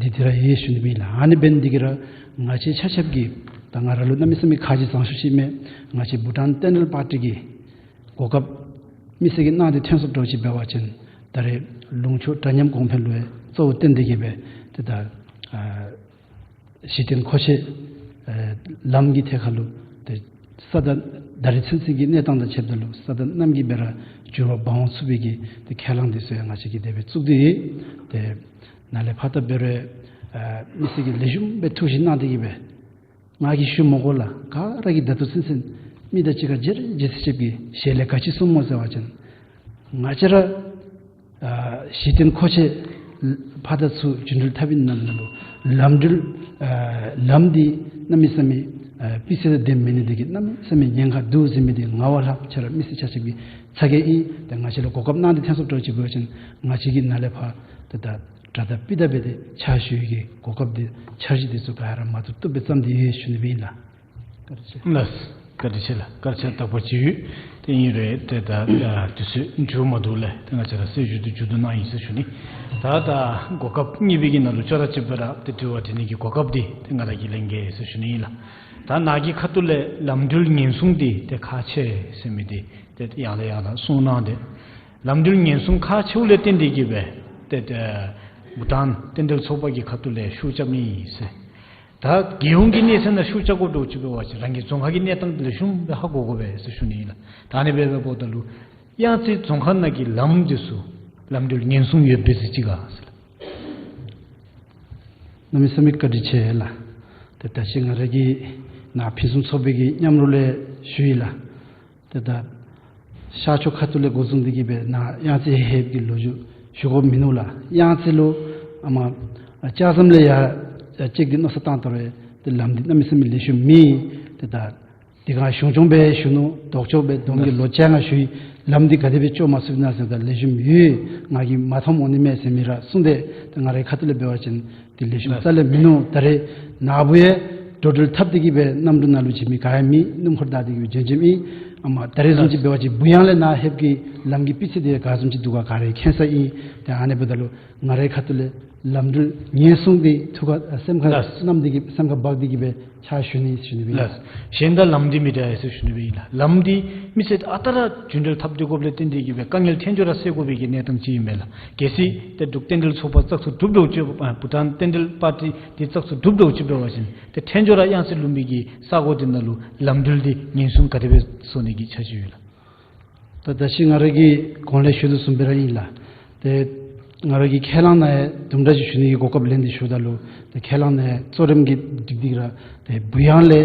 འདི་འདི་ར་ཡོད་ཟེར་ཞུ་ནི་སྦེ་ཨིན་ལགས། ཨ་ནི་འབད་ནི་འདི་གིས་ར་ང་བཅས་ཆ་ཁྱབ་ཀྱིས་ད་ང་ར་ལུ་གནམ་མེད་ས་མེད་ཁ་རྗེ་བཟང་ཤོས་ཅིག་མས། ང་བཅས་བྷུ་ཊཱན་རྟེན་འབྲེལ་པར་ཊི་གིས་གོ་སྐབས་མི་སེར་གྱིས་གནང་སྟེ་ཐོན་སོངམ་འདྲཝ་ཅིག་འབད་བ་ཅིན་ད་རེས་ལུང་ཕྱོགས་འདྲ་མཉམ་གོང་འཕེལ་ལུ་གཙོ་བོ་བཏོན་ཏེ་གི་སྦེ་ཏེ་ད་ཨ་གཞི་རྟེན་མཁོ་ཆས་ཨེ་ལམ་གྱི་ཐད་ཁར་ལུ་ཏེ་ས་དང་ད་རེས་ཚུན་ཚོད་ཀྱི་གནས་སྟངས་དང་ཕྱདཔ་ད་ལུ་ས་དང་གནམ་གྱི་སྦེ་ར་འགྱུར་བ་འབག་འོང་ཚུགས་པའི་གི་ཏེ་ཁས་བླངས་འདི་ཚུ་ཡང་ང་བཅས་ཀྱིས་དེ་སྦེ་བཙུགས་ཏེ་ཡོད། ཏེ་ནཱ་ལས་ཕར་ད་འབད་རུང་ཨ་མི་སེར་གྱིས་ལེགས་ཤོམ་སྦེ་ཐུགས་ཞིབ་གནང་སྟེ་གི་སྦེ་ང་གིས་ཞུ་མི་དགོ་ལགས། ག་ར་གིས་ད་ལྟོ་ཚུན་ཚོད་མི་དང་གཅིག་ཁར་མཇལ་རེ་མཇལ་ས་ཅིག་གི་ཞལ་ལས་ག་ཅི་གསུངམ་སྨོ་ཟེར་བ་ཅིན་ང་བཅས་ར་ཨ་གཞི་རྟེན་མཁོ་ཆས་ཕར་དང་ཚུར་རྒྱུན་འགྲུལ་འཐབ་པའི་ནམ་ནང་ལུ་ལམ་འགྲུལ་ཨ་ལམ་འདི་གནམ་མེད་ས་མེད་ཨ་སྤུས་ཚད་དང་ལྡནམ་མེད་ནི་འདི་གིས་གནམ་མེད་ས་མེད་ཉེན་ཁ་འདུག་ཟེར་མི་འདི་ང་བ་ལྷགཔ་ཁྱེད་ར་མི་སེར་ཆ་ཁྱབ་ཀྱིས་ཚ་གྱང་ཨིན། ཏེ་ང་བཅས་ལུ་གོ་སྐབས་གནང་སྟེ་ཐོན་སོངམ་འདྲཝ་ཅིག་འབད་བ་ཅིན་ང་བཅས་ཀྱིས་ནཱ་ལས་ཕར་ཏེ་ད་དགྲ་དང་སྤུ་ཟླ་འབད་དེ་ཕྱག་ཞུ་ནི་གི་གོ་སྐབས་འདི་འཆར་གཞི་འདི་ཚུ་ག་ར་མ་བཏུབ་བཏུབ་སྦེ་བརྩམས་ཏེ་ཡོད་ཟེར་ཞུ་ནི་སྦེ་ཨིན་ལགས། བཀའ་དྲིན་ཆེ། ལགས། བཀའ་དྲིན་ཆེ་ལགས། སྐར་ཆ་དག་པ་ཅིག་ཡོད། ཏེ་ཨིན་རུང་ཏེ་ད་ཨ་དུས་ཚོད་མཇུག་མ་བསྡུཝ་ལས་ཏེ་ང་བཅས་ར་གསལ་ཞུ་འདི་མཇུག་བསྡུ་གནང་ཡི་ཟེར་ཞུ་ནི། ད་ད་གོ་སྐབས་གཉིས་པའི་གི་ནང་ལུ་ཅོག་ར་གཅིག་པ་ར་ཏེ་དྲི་བ་དྲི་ནི་གི་གོ་སྐབས་འདི་ཏེ་ང་ར་གིས་ལེན་གེ་ཟེར་ཞུ་ནི་ཨིན་ལགས། ད་ནཱ་གི་ཁ་ཐུག་ལས་ལམ་འགྲུལ་ཉེན་སྲུང་འདི་ཏེ་ཁག་ཆེ་ཟེར་མི་འདི་ཏེ་ཡང་ལས་ཡང་ལས་གསུངས་གནང་སྟེ་ལམ་འགྲུལ་ཉེན་སྲུང་ཁག་ཆེཝ་ལས་བརྟེན་ཏེ་གི་སྦེ་ཏེ་ཏེ་བྷུ་ཊཱན་རྟེན་འབྲེལ་ཚོགས་པ་གི་ཁ་ཐུག་ལས་ཤུགས་རྐྱབ་ནི་ཨིན་ཟེར། ད་རྒྱལ་ཡོངས་ཀྱི་གནས་ཚད་ནང་ཤུགས་རྐྱབ་དགོཔ་འདྲཝ་ཅིག་འབད་བ་ཅིན་རང་གི་རྫོང་ཁག་གི་གནས་སྟངས་འདི་ལེགས་ཤོམ་སྦེ་ཧ་གོ་དགོ་པས་ཟེར་ཞུ་ནི་ཨིན་ལགས། ད་ཨ་ནི་སྦེ་འབདཝ་ད་ལུ་གཡང་རྩེ་རྫོང་ཁག་ནང་གི་ལམ་འདི་ཚུ་ལམ་འགྲུལ་ཉེན་སྲུང་ཡོདཔ་སྦེ་ཅིག་ག་ཟེར་ལགས། གནམ་མེད་ས་མེད་བཀའ་དྲིན་ཆེ་ལགས། ཏེ་ད་ཅི་ང་ར་གིས་ནཱ་ཕུན་སུམ་ཚོགས་པའི་གི་མཉམ་རོགས་ལས་ཞུ་ཡི་ལགས། ཏེ་ད་ཤར་ཕྱོགས་ཁ་ཐུག་ལས་འགོ་བཟུང་སྟེ་གི་སྦེ་ནཱ་གཡང་རྩེ་ཧེབ་ཀྱི་ལོ་རྒྱུས་ཞུ་དགོཔ་མིན་ནུག་ལགས། གཡང་རྩེ་ལུ་ཨ་མ་ལྕགས་ཟམ་ལས་ཡར་ཅིག་གི་མནོ་བསམ་བཏང་དོ་རུང་ཏེ་ལམ་འདི་གནམ་མེད་ས་མེད་ལེགས་ཤོམ་མེད། ཏེ་ད་དེ་སྒང་གཞུང་སྐྱོང་སྦེ་ཞུ་ནུག། ལྡོག་ཕྱོགས་སྦེ་བསྡོམས་ཀྱིས་ལོ་བཅོ་ལྔ་ཞུ་ཡི། ལམ་འདི་ག་དེ་སྦེ་ཅོ་མ་ཚུགས་ན་ཟེརཝ་ད་ལེགས་ཤོམ་ཡོད། ང་གིས་མ་མཐོངམ་འོང་ནི་མས་ཟེར་མི་ར་གསུངས་ཏེ་ཏེ་ང་རའི་ཁ་ཐུག་ལས་འབད་བ་ཅིན་ཏེ་ལེགས་ཤོམ་རྩ་ལས་མིན་ནུག། ད་རེས་ནཱ་བུ་ཡང་འགྲོ་འགྲུལ་འཐབ་སྟེ་གི་སྦེ་གནམ་གྲུ་ནང་ལུ་བྱོན་མི་ག་ཡང་མེད། སྣུམ་འཁོར་བདའ་སྟེ་གི་སྦེ་བྱོན་བྱོནམ་ཨིན། ཨ་མ་ད་རེས་བཟུམ་ཅིག་འབད་བ་ཅིན་བུ་ཡང་ལས་ནཱ་ལྷོདཔ་གི་ལམ་གྱི་སྤུས་ཚད་དེ་ག་བཟུམ་ཅིག་འདུག་ག་ག་རེ་མཁྱེན་ས་ཨིན། ཏེ་ཨ་ནི་འབདཝ་ད་ལུ་ང་རའི་ཁ་ཐུག་ལས་ལམ་འགྲུལ་ཉེན་སྲུང་འདི་ཐུགས་ཁར་སེམས་ཁར་བསྣམས་ཏེ་གི་སེམས་ཁར་འབག་སྟེ་གི་སྦེ་ཕྱག་ཞུ་ནི་ཞུ་ནི་སྦེ་ཨིན། ལགས། གཞན་དང་ལམ་འདི་མི་འདྲ་ཟེར་ཞུ་ནི་སྦེ་ཨིན་ལགས། ལམ་འདི་མི་སེར་ཨ་རྟག་ར་རྒྱུན་འགྲུལ་འཐབ་སྟེ་དགོཔ་ལས་བརྟེན་ཏེ་གི་སྦེ་དཀའ་ངལ་ཐོན་ཅོག་ར་སེལ་དགོ་པའི་གི་གནས་སྟངས་ཅིག་ཨིན་པས་ལགས། གལ་སྲིད་ཏེ་འབྲུག་རྟེན་འབྲེལ་ཚོགས་པ་བཙག་འཐུ་གྲུབ་འགྱོ་ཅི་ཨ་བྷུ་ཊཱན་རྟེན་འབྲེལ་པར་ཊི་འདི་བཙག་འཐུ་གྲུབ་འགྱོ་ཅི་འབད་བ་ཅིན་ཏེ་ཐོན་ཅོག་ར་དབྱངས་གསལ་ལུང་པའི་གི་ས་གོ་འདི་ནང་ལུ་ལམ་འགྲུལ་འདི་ཉེན་སྲུང་ག་དེ་སྦེ་བཟོ་ནི་གི་འཆར་གཞི་ཡོད་ལགས། ད་ད་ཅི་ང་ར་གིས་གོང་ལས་ཞུ་དོ་བཟུམ་སྦེ་ར་ཨིན་ལགས། ཏེ་ང་ར་གིས་ཁས་བླངས་ནང་ཡང་དུམ་གྲ་ཅིག་ཞུ་ནི་གི་གོ་སྐབས་ལེན་ཏེ་ཞུཝ་ད་ལུ་ཏེ་ཁས་བླངས་ནང་ཡང་གཙོ་རིམ་གྱི་སྒྲིག་སྟེ་གི་ར་ཏེ་བུ་ཡང་ལས་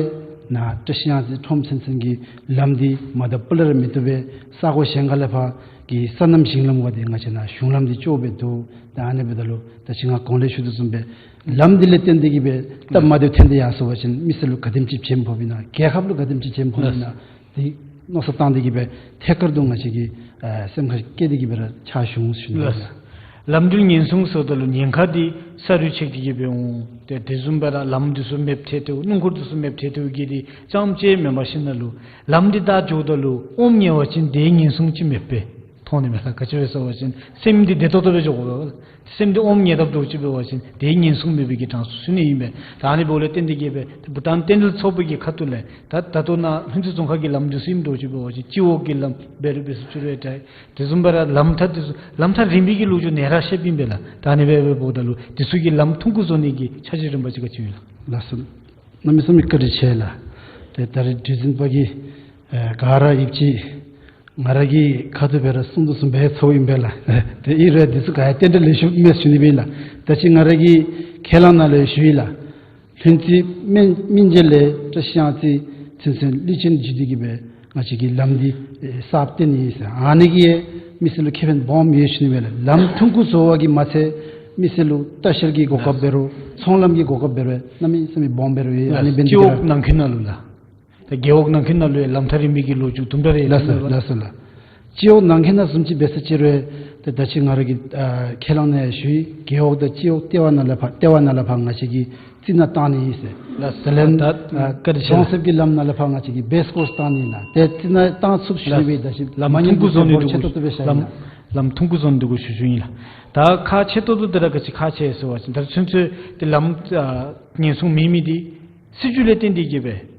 ནཱ་བཀྲ་ཤིས་གཡང་རྩེ་ཁྲོམ་ཚུན་ཚོད་ཀྱི་ལམ་འདི་མ་དང་ཕུ་ལས་ར་མི་བཏུབ་པས། ས་གོ་གཞན་ཁ་ལས་ཕར་གྱི་སོ་ནམ་ཞིང་ལམ་འབད་དེ་ང་བཅས་ནཱ་གཞུང་ལམ་འདི་ཅོག་སྦེ་འདུག། ད་ཨ་ནི་འབདཝ་ད་ལུ་ད་ཅི་ང་གོང་ལས་ཞུ་དོ་བཟུམ་སྦེ་ལམ་འདི་ལས་བརྟེན་ཏེ་གི་སྦེ་སྟབས་མ་བདེཝ་ཐོན་ཏེ་ཡར་སོང་པ་ཅིན་མི་སེར་ལུ་ག་དེམ་ཅིག་བྱེམ་ཕོགཔ་ཨིན་ན། རྒྱལ་ཁབ་ལུ་ག་དེམ་ཅིག་བྱེམ་ཕོགཔ་ཨིན་ན། དེ་མནོ་བསམ་བཏང་སྟེ་གི་སྦེ་ཐད་ཀར་དུ་ང་བཅས་ཀྱིས་ཨ་སེམས་ཁར་བསྐྱེད་དེ་གི་སྦེ་ར་ཕྱག་ཞུ་འོང་ཞུ་ནི། ལགས། ལམ་འགྲུལ་ཉེན་སྲུང་ཟེརཝ་ད་ལུ་ཉེན་ཁ་འདི་ས་རུད་ཆད་དེ་གི་སྦེ་འོང་། ཏེ་དེ་བཟུམ་སྦེ་ར་ལམ་འདི་ཚུ་མེདཔ་ཐལ་ཏེ་སྣུམ་འཁོར་འདི་ཚུ་མེདཔ་ཐལ་ཏེ་གི་འདི་ཙམ་ཅིག་མེན་པར་ཞིན་ན་ལུ་ལམ་འདི་བདའ་འགྱོཝ་ད་ལུ་ཨོམ་ཉལ་བ་ཅིན་དེའི་ཉེན་སྲུང་ཅིག་མེད་པས། མཐོང་ནི་མས་ལགས། ག་ཅི་སྦེ་ཟེར་བ་ཅིན་སེམས་འདི་བདེ་ཏོག་ཏོ་སྦེ་འགྱོ་དགོ་པས། སེམས་འདི་ཨོམ་ཉལ་དཔ་འདྲཝ་ཅིག་འབད་བ་ཅིན་དེའི་ཉེན་སྲུང་མེད་པའི་གི་གྲངས་སུ་ཚུད་ནི་ཨིན་པས། ད་ཨ་ནི་འབདཝ་ལས་བརྟེན་ཏེ་གི་སྦེ་ཏེ་བྷུ་ཊཱན་རྟེན་འབྲེལ་ཚོགས་པའི་གི་ཁ་ཐུག་ལས་ད་ད་ལྟོ་ནཱ་ལྷུན་རྩེ་རྫོང་ཁག་གི་ལམ་འདི་ཚུ་ཨིནམ་འདྲཝ་ཅིག་འབད་བ་ཅིན་སྤྱི་འོག་གི་ལམ་འབད་རུང་འབད་ཚུགས་ཅི་རུང་ཡང་འདྲ། དེ་བཟུམ་སྦེ་ར་ལམ་ཐག་འདི་ཚུ་ལམ་ཐག་རིང་པའི་གི་ལོ་རྒྱུས་ནཱ་ར་བཤདཔ་ཨིན་པས་ལགས། ད་ཨ་ནི་སྦེ་འབདཝ་ད་ལུ་འདི་ཚུ་གི་ལམ་ཐུང་ཀུ་བཟོ་ནི་གི་འཆར་གཞི་རིམ་པ་ཅིག་ག་ཅི་ཡོད་ལགས། ལགས་སོ། གནམ་མེད་ས་མེད་བཀའ་དྲིན་ཆེ་ལགས། ཏེ་ད་རེས་གྲོས་འཛིན་པ་གིས་ཨེ་ག་ར་ཡིད་ཆེས་ང་ར་གི་ཁ་ཐུག་སྦེ་ར་གསུང་དོ་བཟུམ་སྦེ་ཚོརཝ་ཨིན་པས་ལགས། ཏེ་ཨིན་རུང་འདི་ཚུ་ག་ཡང་རྟེན་འབྲེལ་ལེགས་ཤོམ་མེད་ཞུ་ནི་སྦེ་ཨིན་ལགས། ད་ཅི་ང་ར་གིས་ཁས་བླངས་ནང་ལུ་ཞུ་ཡི་ལགས། ལྷུན་རྩེ་སྨན་སྨིན་རྗེས་ལས་བཀྲ་ཤིས་གཡང་རྩེ་ཚུན་ཚོད་ལུས་ཅན་བརྒྱུད་དེ་གི་སྦེ་ང་བཅས་ཀྱི་ལམ་འདི་ཨེ་གསརཔ་བཏོན་ནི་ཨིན་ཟེར། ཨ་ནི་གིས་ཡང་མི་སེར་ལུ་ཁེ་ཕན་སྦོམ་ཡོད་ཞུ་ནི་སྦེ་ལགས། ལམ་ཐུང་ཀུ་བཟོ་བ་གིས་མ་ཚད་མི་སེར་ལུ་ལྟ་བཤལ་གྱི་གོ་སྐབས་འབད་རུང་ཚོང་ལམ་གྱི་གོ་སྐབས་འབད་རུང་གནམ་མེད་ས་མེད་སྦོམ་འབད་རུང་ཡོད། ཨ་ནི་འབད་ནི་འདི་གིས་ར་སྤྱི་འོག་ནང་འཁོད་ནང་ལུ་ལགས། ད་རྒེད་འོག་ནང་འཁོད་ནང་ལུ་ཡང་ལམ་ཐག་རིང་པའི་གི་ལོ་རྒྱུས་དུམ་གྲ་རེ་ཡོད། ལགས་སོ་ལགས་སོ་ལགས། སྤྱི་འོག་ནང་འཁོད་ནང་བཟུམ་ཅིག་འབད་ས་ཅིག་རུང་ཏེ་ད་ཅི་ང་ར་གིས་ཨ་ཁས་བླངས་ནང་ཡང་ཞུ་ཡི། རྒེད་འོག་དང་སྤྱི་འོག་ལྟེ་བ་ནང་ལས་ཕར་ལྟེ་བ་ནང་ལས་ཕར་ང་བཅས་ཀྱིས་རྩི་ནག་བཏང་ནི་ཨིན་ཟེར། ལགས་སོ། དེ་ལས་ད་ཨ་བཀའ་དྲིན་ཆེ་གྲོང་གསེབ་ཀྱི་ལམ་ནང་ལས་ཕར་ང་བཅས་ཀྱིས་བེསི་ཀོརསི་བཏང་ནི་ཨིན་ལགས། ཏེ་རྩི་ནག་བཏང་ཚུགསཔ་ཞུ་ནི་སྦེ། ད་ཅི་ལམ་ཐུང་ཀུ་བཟོ་ནི་འདུག་གོ་ཤེས་ཏོག་ཏོ་སྦེ་ཞུ་ཡི་ལགས། ལམ་ཐུང་ཀུ་བཟོ་ནི་འདུག་གོ་ཞུ་ཞུཝ་ཨིན་ལགས། ད་ཁག་ཆེ་ཏོག་ཏོ་དེ་ར་ག་ཅི་ཁག་ཆེ་ཟེར་བ་ཅིན་ད་ཚུན་ཚོད་ཏེ་ལམ་ཨ་ཉེན་སྲུང་མེད་མི་འདི་སྲིད་བྱུས་ལས་བརྟེན་ཏེ་གི་སྦེ་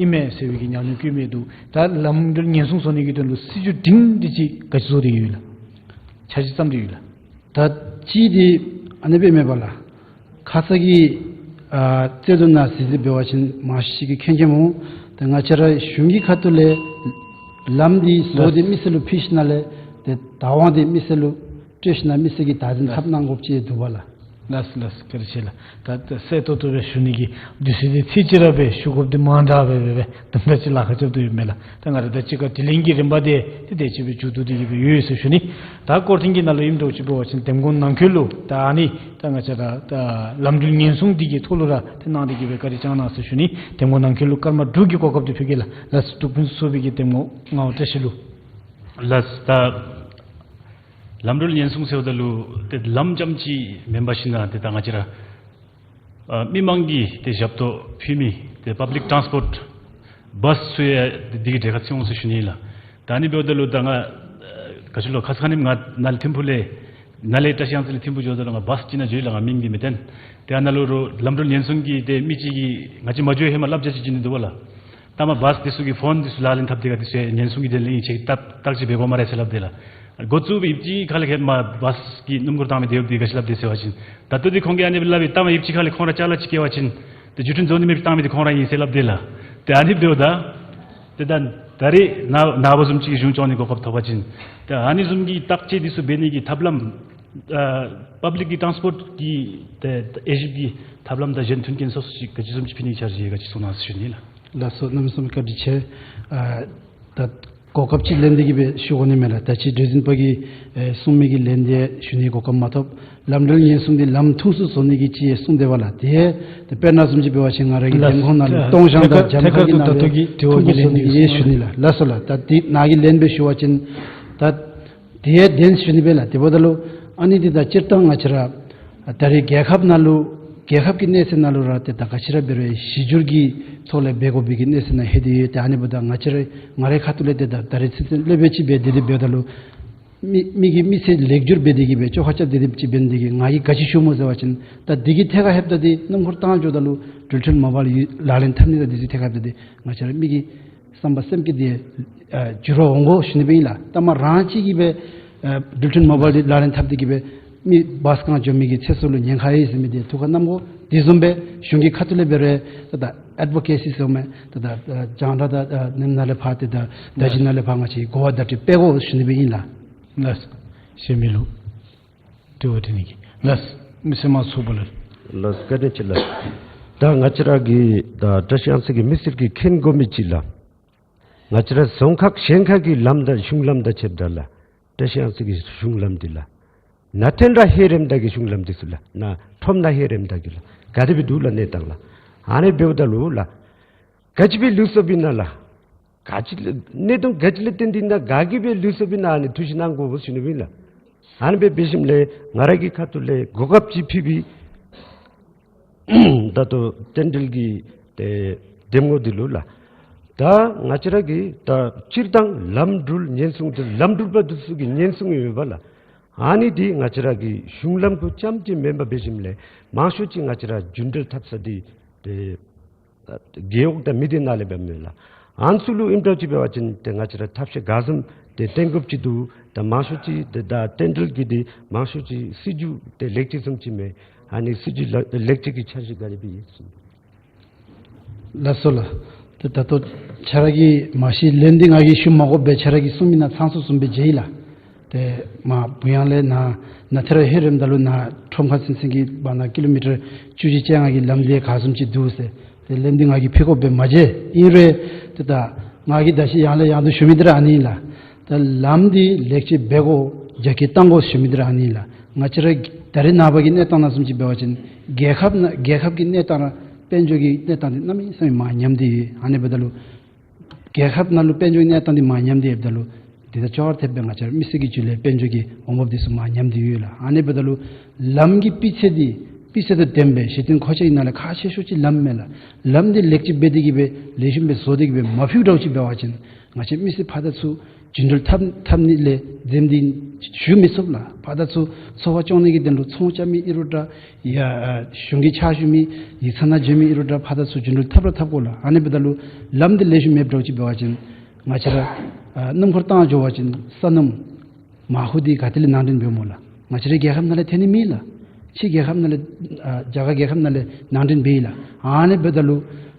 ཨིན་མས་ཟེར་བའི་གི་ཉམས་མྱོང་བཀོད་མི་འདུག། ད་ལམ་འགྲུལ་ཉེན་སྲུང་བཟོ་ནི་གི་དོན་ལུ་སྲིད་བྱུས་སྒྲིང་སྒྲི་ཅིག་ག་ཅི་བཟོ་སྟེ་ཡོད་ལགས། འཆར་གཞི་བརྩམས་ཏེ་ཡོད་ལགས། ད་ཅི་འདི་ཨ་ནི་སྦེ་མེན་པ་ལགས། ཁ་ཙ་གི་ཨ་རྩོད་དོན་ནང་གཟིགས་གཟིགས་འབད་བ་ཅིན་མང་ཤོས་ཅིག་གིས་མཁྱེན་མཁྱེནམ་འོང་། ད་ང་བཅས་ར་གཞུང་གི་ཁ་ཐུག་ལས་ལམ་འདི་བཟོ་སྟེ་མི་སེར་ལུ་ཕུལ་ཞིནམ་ལས་ཏེ་བདག་དབང་འདི་མི་སེར་ལུ་སྤྲོད་ཞིནམ་མི་སེར་གྱིས་བདག་འཛིན་འཐབ་གནང་དགོཔ་ཅིག་འདུག་པ་ལགས། ལགས་སོ་ལགས་སོ། བཀའ་དྲིན་ཆེ་ལགས། ད་ད་གསལ་ཏོག་ཏོ་སྦེ་ཞུ་ནི་གི་དུས་ཚོད་འདི་ཚིག་གཅིག་ར་སྦེ་ཞུ་དགོཔ་འདི་མང་དྲགས་སྦེ་སྦེ་སྦེ་དུམ་གྲ་ཅིག་ལཱ་ཁག་རྐྱབ་སྟེ་ཡོད་མས་ལགས། ད་ང་ར་ད་ཅི་ཁར་དྲི་ལན་གྱི་རིམ་པ་འདི་ཏེ་དེ་ཅིག་སྦེ་མཇུག་བསྡུ་སྟེ་གི་སྦེ་ཡོད་ཡོད་ཟེར་ཞུ་ནི། ད་སྐོར་ཐེངས་ཀྱི་ནང་ལུ་ཨིནམ་འདྲཝ་ཅིག་འབད་བ་ཅིན་འདེམས་ཁོངས་ནང་འཁོད་ལུ་ད་ཨ་ནི་ད་ང་བཅས་ར་ད་ལམ་འགྲུལ་ཉེན་སྲུང་འདི་གི་ཐོག་ལུ་ར་ཏེ་གནང་སྟེ་གི་སྦེ་བཀའ་དྲིན་བསྐྱང་གནང་ཟེར་ཞུ་ནི། འདེམས་ཁོངས་ནང་འཁོད་ལུ་སྐར་མ་དྲུག་གི་གོ་སྐབས་འདི་ཕུལ་གེ་ལགས། ལགས་སོ། འབྲུག་ཕུན་སུམ་ཚོགས་པའི་གི་འདེམས་ངོ་ངག་དབང་བཀྲ་ཤིས་ལུ། ལགས་སོ། ད་ལམ་འགྲུལ་ཉེན་སྲུང་ཟེརཝ་ད་ལུ་ཏེ་ལམ་རྐྱངམ་ཅིག་མེན་པར་ཞིན་ན་ཏེ་ད་ང་བཅས་ར་ཨ་མི་མང་གིས་ཏེ་ཞབས་ཏོག་ཕུལ་མི་ཏེ་པབ་ལིཀ་ཊཱནསི་པོརཊ་བཱསི་ཚུ་ཡང་འདི་གི་གྲས་ཁར་ཚུད་འོང་ཟེར་ཞུ་ནི་ལགས། ད་ཨ་ནི་འབདཝ་ད་ལུ་ད་ང་ཨ་ག་ཅི་ལོ་ཁ་ཙ་ཁ་ཉིནམ་ང་ནཱ་ལས་ཐིམ་ཕུག་ལས་ནཱ་ལས་བཀྲ་ཤིས་གཡང་རྩེ་ལས་ཐིམ་ཕུག་འགྱོཝ་ད་ལུ་ང་བཱསི་ཅིག་ནང་འགྱོ་ཡི་ལགས། ང་མིང་འདི་མི་བཏོན། ཏེ་ཨ་ནཱ་ལུ་རོགས་ལམ་འགྲུལ་ཉེན་སྲུང་གི་ཏེ་མི་ཅིག་གིས་ང་བཅས་མ་འགྱོ་ཧེ་མ་བསླབ་བྱ་ཅིག་བྱིན་ནི་འདུག་པ་ལགས། ལྟ་མ་བཱསི་འདི་ཚུ་གི་ཕོན་འདི་ཚུ་ལག་ལེན་འཐབ་སྟེ་ག་འདི་ཚུ་ཡང་ཉེན་སྲུང་གི་དོན་ལས་ཨིན་ཟེར་བརྟག་བརྟག་དཔྱད་འབད་དགོ་སྨ་རེ་ཟེར་སླབ་དེས་ལགས། འགོ་བཙུགས་པའི་ཡུདཔ་ཅིག་ཁ་ལས་ཧེ་མ་བཱསི་གིས་སྣུམ་འཁོར་བཏང་མི་དེ་ཡོདཔ་འདི་ག་ཅི་སླབ་དེས་ཟེར་བ་ཅིན་ད་ལྟོ་འདི་ཁོང་གིས་ཨ་ནི་སྦེ་སླབ་པས། ལྟ་མ་ཡུདཔ་ཅིག་ཁ་ལས་ཁོང་ར་ཅ་ལ་ཅིག་བཀལ་བ་ཅིན་ཏེ་བརྒྱུད་འཕྲིན་བཟོ་ནི་མེདཔ་བཏང་མི་འདི་ཁོང་ར་ཨིན་ཟེར་སླབ་དེས་ལགས། ཏེ་ཨ་ནི་འབདཝ་ད་ཏེ་ད་ད་རེས་ནཱ་ནཱ་བཟུམ་ཅིག་གི་གཞུང་སྐྱོང་ནི་གོ་སྐབས་ཐོབ་པ་ཅིན་ཏེ་ཨ་ནི་བཟུམ་གྱི་བརྟག་དཔྱད་འདི་ཚུ་འབད་ནི་གི་ཐབས་ལམ་ཨ་པབ་ལིཀ་གི་ཊཱནསི་པོརཊ་གི་ཏེ་དབྱེ་ཞིབ་ཀྱི་ཐབས་ལམ་དང་གཞན་མཐུན་རྐྱེན་སོ་སོ་ཅིག་ག་ཅི་བཟུམ་ཅིག་ཕུལ་ནི་འཆར་གཞི་ག་ཅི་བཟོ་གནང་ཟེར་ཞུ་ནི་ལགས། ལགས་སོ། གནམ་མེད་ས་མེད་བཀའ་དྲིན་ཆེ། ཨ་ད་གོ་སྐབས་ཅིག་ལེན་ཏེ་གི་སྦེ་ཞུ་དགོ་ནི་མས་ལགས། ད་ཅི་གྲོས་འཛིན་པ་གིས་ཨེ་གསུང་མི་གི་ལན་འདི་ཞུ་ནི་གོ་སྐབས་མ་ཐོབ། ལམ་འགྲུལ་ཉེན་སྲུང་འདི་ལམ་ཐུང་སུ་བཟོ་ནི་གི་ཅིག་ཡང་གསུངས་དེས་པ་ལགས། དེ་ཡང་ཏེ་དཔེར་ན་བཟུམ་ཅིག་འབད་བ་ཅིན་ང་ར་གི་ལགས། འདེམས་ཁོངས་ནང་ལུ་ཐད་ཀར་སྟོང་ཞང་དང་ཐད་ཀར་འཇམ་ཐང་གི་ཐད་ཀར་ནང་ལུ་ཐུང་ཀུ་བཟོ་ནི་གི་ཡང་ཞུ་ནི་ལགས། ལགས་སོ་ལགས། ད་འདི་ནཱ་གི་ལན་སྦེ་ཞུ་བ་ཅིན་ད་དེ་ཡང་བདེན་ཞུ་ནི་སྦེ་ལགས། དེ་འབདཝ་ད་ལུ་ཨ་ནི་འདི་ད་སྤྱིར་བཏང་ང་བཅས་ར་ད་རེས་རྒྱལ་ཁབ་ནང་ལུ་ རྒྱལ་ཁབ་ཀྱི་གནས་ཚད་ནང་ལུ་ར་ཏེ་ད་ག་ཅི་ར་འབད་རུང་གཞི་འགྱུར་གྱི་ཐོག་ལས་འབད་དགོ་པའི་གི་གནས་ཚད་ནང་ལྷོད་དེ་ཡོད། ཏེ་ཨ་ནི་འབདཝ་ད་ང་བཅས་ར་ང་རའི་ཁ་ཐུག་ལས་ཏེ་ད་ད་རེས་ཚུན་ཚོད་སློབ་དཔོན་ཅིག་འབད་དེ་དེ་འབདཝ་ད་ལུ་མི་མི་གི་མི་ཚེ་ལེགས་བསྒྱུར་འབད་དེ་གི་སྦེ་བཅོ་ཁ་རྐྱབ་སྟེ་དེ་ཅིག་འབད་ནི་དེ་གིས་ང་གིས་ག་ཅི་ཞུ་སྨོ་ཟེར་བ་ཅིན་ད་དེ་གི་ཐད་ཁར་ལྷོདཔ་ད་དེ་སྣུམ་འཁོར་བཏང་འགྱོཝ་ད་ལུ་འགྲུལ་འཕྲིན་མོ་བཱའིལ་ལག་ལེན་འཐབ་ནི་དང་དེ་ཚུ་ཐད་ཁར་ལྷོདཔ་ད་དེ་ང་བཅས་ར་མི་གི་བསམ་པ་སེམས་བསྐྱེད་དེ་ཨ་འགྱུར་བ་འོང་དགོ་ཞུ་ནི་སྦེ་ཨིན་ལགས། ད་མ་རང་གཅིག་གིས་སྦེ་ཨ་འགྲུལ་འཕྲིན་མོ་བཱའིལ་འདི་ལག་ལེན་འཐབ་སྟེ་གི་སྦེ་མི་བཱས་བཀང་འགྱོ་མི་གི་ཚེ་སྲོག་ལུ་ཉེན་ཁ་ཡོད་ཟེར་མི་འདི་ཐུགས་ཁར་བསྣམ་དགོ། དེ་བཟུམ་སྦེ་གཞུང་གི་ཁ་ཐུག་ལས་འབད་རུང་ད་ད་ཨེཌ་བོ་ཀེ་སི་ཟེར་མི་ད་ད་རྒྱང་བསྒྲགས་དང་ཨ་ནེམ་ནང་ལས་ཕར་ཏེ་ད་ད་ཅི་ནང་ལས་ཕར་ང་བཅས་གོ་བ་བརྡ་སྤྲོད་འབད་དགོ་ཞུ་ནི་སྦེ་ཨིན་ལགས། ལགས། གཞན་མི་ལུ་དྲི་བ་དྲི་ནི་གི། ལགས། མི་སེར་དམངས་གཙོ་ཚོགས་པ་ལས། ལགས་བཀའ་དྲིན་ཆེ་ལགས། ད་ང་བཅས་ར་གི་ད་བཀྲ་ཤིས་གཡང་རྩེ་གི་མི་སེར་གྱིས་མཁྱེན་དགོ་མི་ཅིག་ལགས། ང་བཅས་ར་རྫོང་ཁག་གཞན་ཁག་གི་ལམ་དང་གཞུང་ལམ་དང་ཕྱདཔ་ད་ལགས། བཀྲ་ཤིས་གཡང་རྩེ་གི་གཞུང་ལམ་འདི་ལགས། ནཱ་འཐོན་ར་ལྷོད་རནམ་ད་གི་གཞུང་ལམ་འདི་ཚུ་ལགས། ནཱ་ཁྲོམ་ནང་ལྷོད་རནམ་ད་གི་ལགས། ག་དེ་སྦེ་འདུག་ལགས་གནས་སྟངས་ལགས། ཨ་ནི་འབདཝ་ད་ལུ་ལགས། ག་ཅི་སྦེ་ལུས་སོཔ་ཨིན་ན་ལགས། ག་ཅི་ལས་གནད་དོན་ག་ཅི་ལས་བརྟེན་ཏེ་ཨིན་ན་ག་གིས་སྦེ་ལུས་སོཔ་ཨིན་ན་ཨ་ནི་ཐུགས་ཞིབ་གནང་དགོཔ་ཞུ་ནི་སྦེ་ཨིན་ལགས། ཨ་ནི་སྦེ་འབད་ཞིནམ་ལས་ང་ར་གི་ཁ་ཐུག་ལས་གོ་སྐབས་ཅིག་ཕུལ་བའི་ད་ལྟོ་རྟེན་འབྲེལ་གྱི་ཏེ་འདེམས་ངོ་འདི་ལུ་ལགས། ད་ང་བཅས་ར་གི་ད་སྤྱིར་བཏང་ལམ་འགྲུལ་ཉེན་སྲུང་འདི་ལམ་འགྲུལ་པ་འདི་ཚུ་གི་ཉེན་སྲུང་ཡོདཔ་ལགས། ཨ་ནི་འདི་ང་བཅས་ར་གི་གཞུང་ལམ་གུ་རྐྱངམ་ཅིག་མེན་པར་འབད་ཞིནམ་ལས་མང་ཤོས་ཅིག་ང་བཅས་ར་རྒྱུན་འགྲུལ་འཐབ་ས་འདི་ཏེ་རྒེད་འོག་དང་མི་སྡེ་ནང་ལས་འབདཝ་མས་ལགས། ཨ་ནི་ཚུ་ལུ་ཨིནམ་འདྲཝ་ཅིག་འབད་བ་ཅིན་ཏེ་ང་བཅས་ར་ཐབས་ཤེས་ག་བཟུམ་ཏེ་བཏོན་དགོཔ་ཅིག་འདུག། ད་མང་ཤོས་ཅིག་ཏེ་ད་རྟེན་འབྲེལ་གྱི་འདི་མང་ཤོས་ཅིག་སྲིད་བྱུས་ཏེ་ལེགས་བཅོས་བཟུམ་ཅིག་མས། ཨ་ནི་སྲིད་བྱུས་ལ་ལེགས་བཅོས་ཀྱི་འཆར་གཞི་ག་དེ་སྦེ་ཡོད་ཟེར། ལགས་སོ་ལགས། ཏེ་ད་ལྟོ་ཁྱོད་ར་གིས་མ་གཞི་ལན་འདི་ང་གིས་ཞུ་མ་དགོ་པས། ཁྱོད་ར་གིས་གསུངས་མི་ནང་ཚང་སོ་བཟུམ་སྦེ་མཇལ་ཡི་ལགས། ཏེ་མར་བུ་གཡང་ལས་ནཱ་ནཱ་འཐོན་ར་ལྷོད་རནམ་ད་ལུ་ནཱ་ཁྲོམ་ཁ་ཚུན་ཚོད་ཀྱི་བར་ན་ཀི་ལོ་མི་ཊར་བཅུ་བཞི་བཅོ་ལྔ་གི་ལམ་འདི་ག་བཟུམ་ཅིག་འདུག་ཟེར། ཏེ་ལན་འདི་ང་གིས་ཕུལ་དགོཔ་སྦེ་མ་མཇལ། ཨིན་རུང་ཏེ་ད་ང་གིས་ད་ཅི་ཡང་ལས་ཡང་དུ་ཞུ་མི་འདི་ར་ཨ་ནི་ཨིན་ལགས། ད་ལམ་འདི་ལེགས་བཅོས་འབད་དགོ། རྒྱ་སྐྱེད་བཏང་དགོ་ཞུ་མི་འདི་ར་ཨ་ནི་ཨིན་ལགས། ང་བཅས་ར་ད་རེས་ནངས་པ་གི་གནས་སྟངས་ནང་བཟུམ་ཅིག་འབད་བ་ཅིན་རྒྱལ་ཁབ་ནང་རྒྱལ་ཁབ་ཀྱི་གནས་སྟངས་ར་དཔལ་འབྱོར་གྱི་གནས་སྟངས་འདི་གནམ་མེད་ས་མེད་མར་ཉམས་ཏེ་ཡོད། ཨ་ནི་འབདཝ་ད་ལུ་རྒྱལ་ཁབ་ནང་ལུ་དཔལ་འབྱོར་གནས་སྟངས་འདི་མར་ཉམས་ཏེ་ཡོདཔ་ད་ལུ་དེ་དང་ཅོག་ར་འཐདཔ་སྦེ་ང་བཅས་ར་མི་སེར་གྱི་རྒྱུད་ལས་དཔལ་འབྱོར་གྱི་འོང་འབབ་འདི་ཚུ་མར་ཉམས་ཏེ་ཡོད་ལགས། ཨ་ནི་འབདཝ་ད་ལུ་ལམ་གྱི་སྤུས་ཚད་འདི་སྤུས་ཚད་དང་ལྡནམ་སྦེ་གཞི་རྟེན་མཁོ་ཆས་ཀྱི་ནང་ལས་ཁག་ཆེ་ཤོས་ཅིག་ལམ་མས་ལགས། ལམ་འདི་ལེགས་བཅོས་འབད་དེ་གི་སྦེ་ལེགས་ཤོམ་སྦེ་བཟོ་སྟེ་གི་སྦེ་མ་ཕུལཝ་འདྲཝ་ཅིག་འབད་བ་ཅིན་ང་བཅས་མི་སེར་ཕར་དང་ཚུར་རྒྱུན་འགྲུལ་འཐབ་འཐབ་ནི་ལས་འཛེམ་སྟེ་བཞུགས་མི་ཚུགས་ལགས། ཕར་དང་ཚུར་འཚོ་བ་སྐྱོང་ནི་གི་དོན་ལུ་ཚོང་རྐྱབ་མི་ཨིན་རུང་འདྲ། ཡ་ཨ་གཞུང་གི་ཕྱག་ཞུ་མི་ཡིག་ཚང་ནང་འབྱོན་མི་ཨིན་རུང་འདྲ། ཕར་དང་ཚུར་རྒྱུན་འགྲུལ་འཐབ་ར་འཐབ་དགོ་ལགས། ཨ་ནི་འབདཝ་ད་ལུ་ལམ་འདི་ལེགས་ཤོམ་མེདཔ་འདྲཝ་ཅིག་འབད་བ་ཅིན་ང་བཅས་ར་ཨ་སྣུམ་འཁོར་བཏང་འགྱོ་བ་ཅིན་ས་སྣུམ་མར་ཁུ་འདི་ག་ཏེ་ལས་ནང་འདྲེན་འབདཝ་སྨོ་ལགས། ང་བཅས་རའི་རྒྱལ་ཁབ་ནང་ལས་ཐོན་ནི་མེད་ལགས། ཕྱི་རྒྱལ་ཁབ་ནང་ལས་ཨ་རྒྱ་གར་རྒྱལ་ཁབ་ནང་ལས་ནང་འདྲེན་འབད་ཡི་ལགས། ཨ་ནི་འབདཝ་ད་ལུ་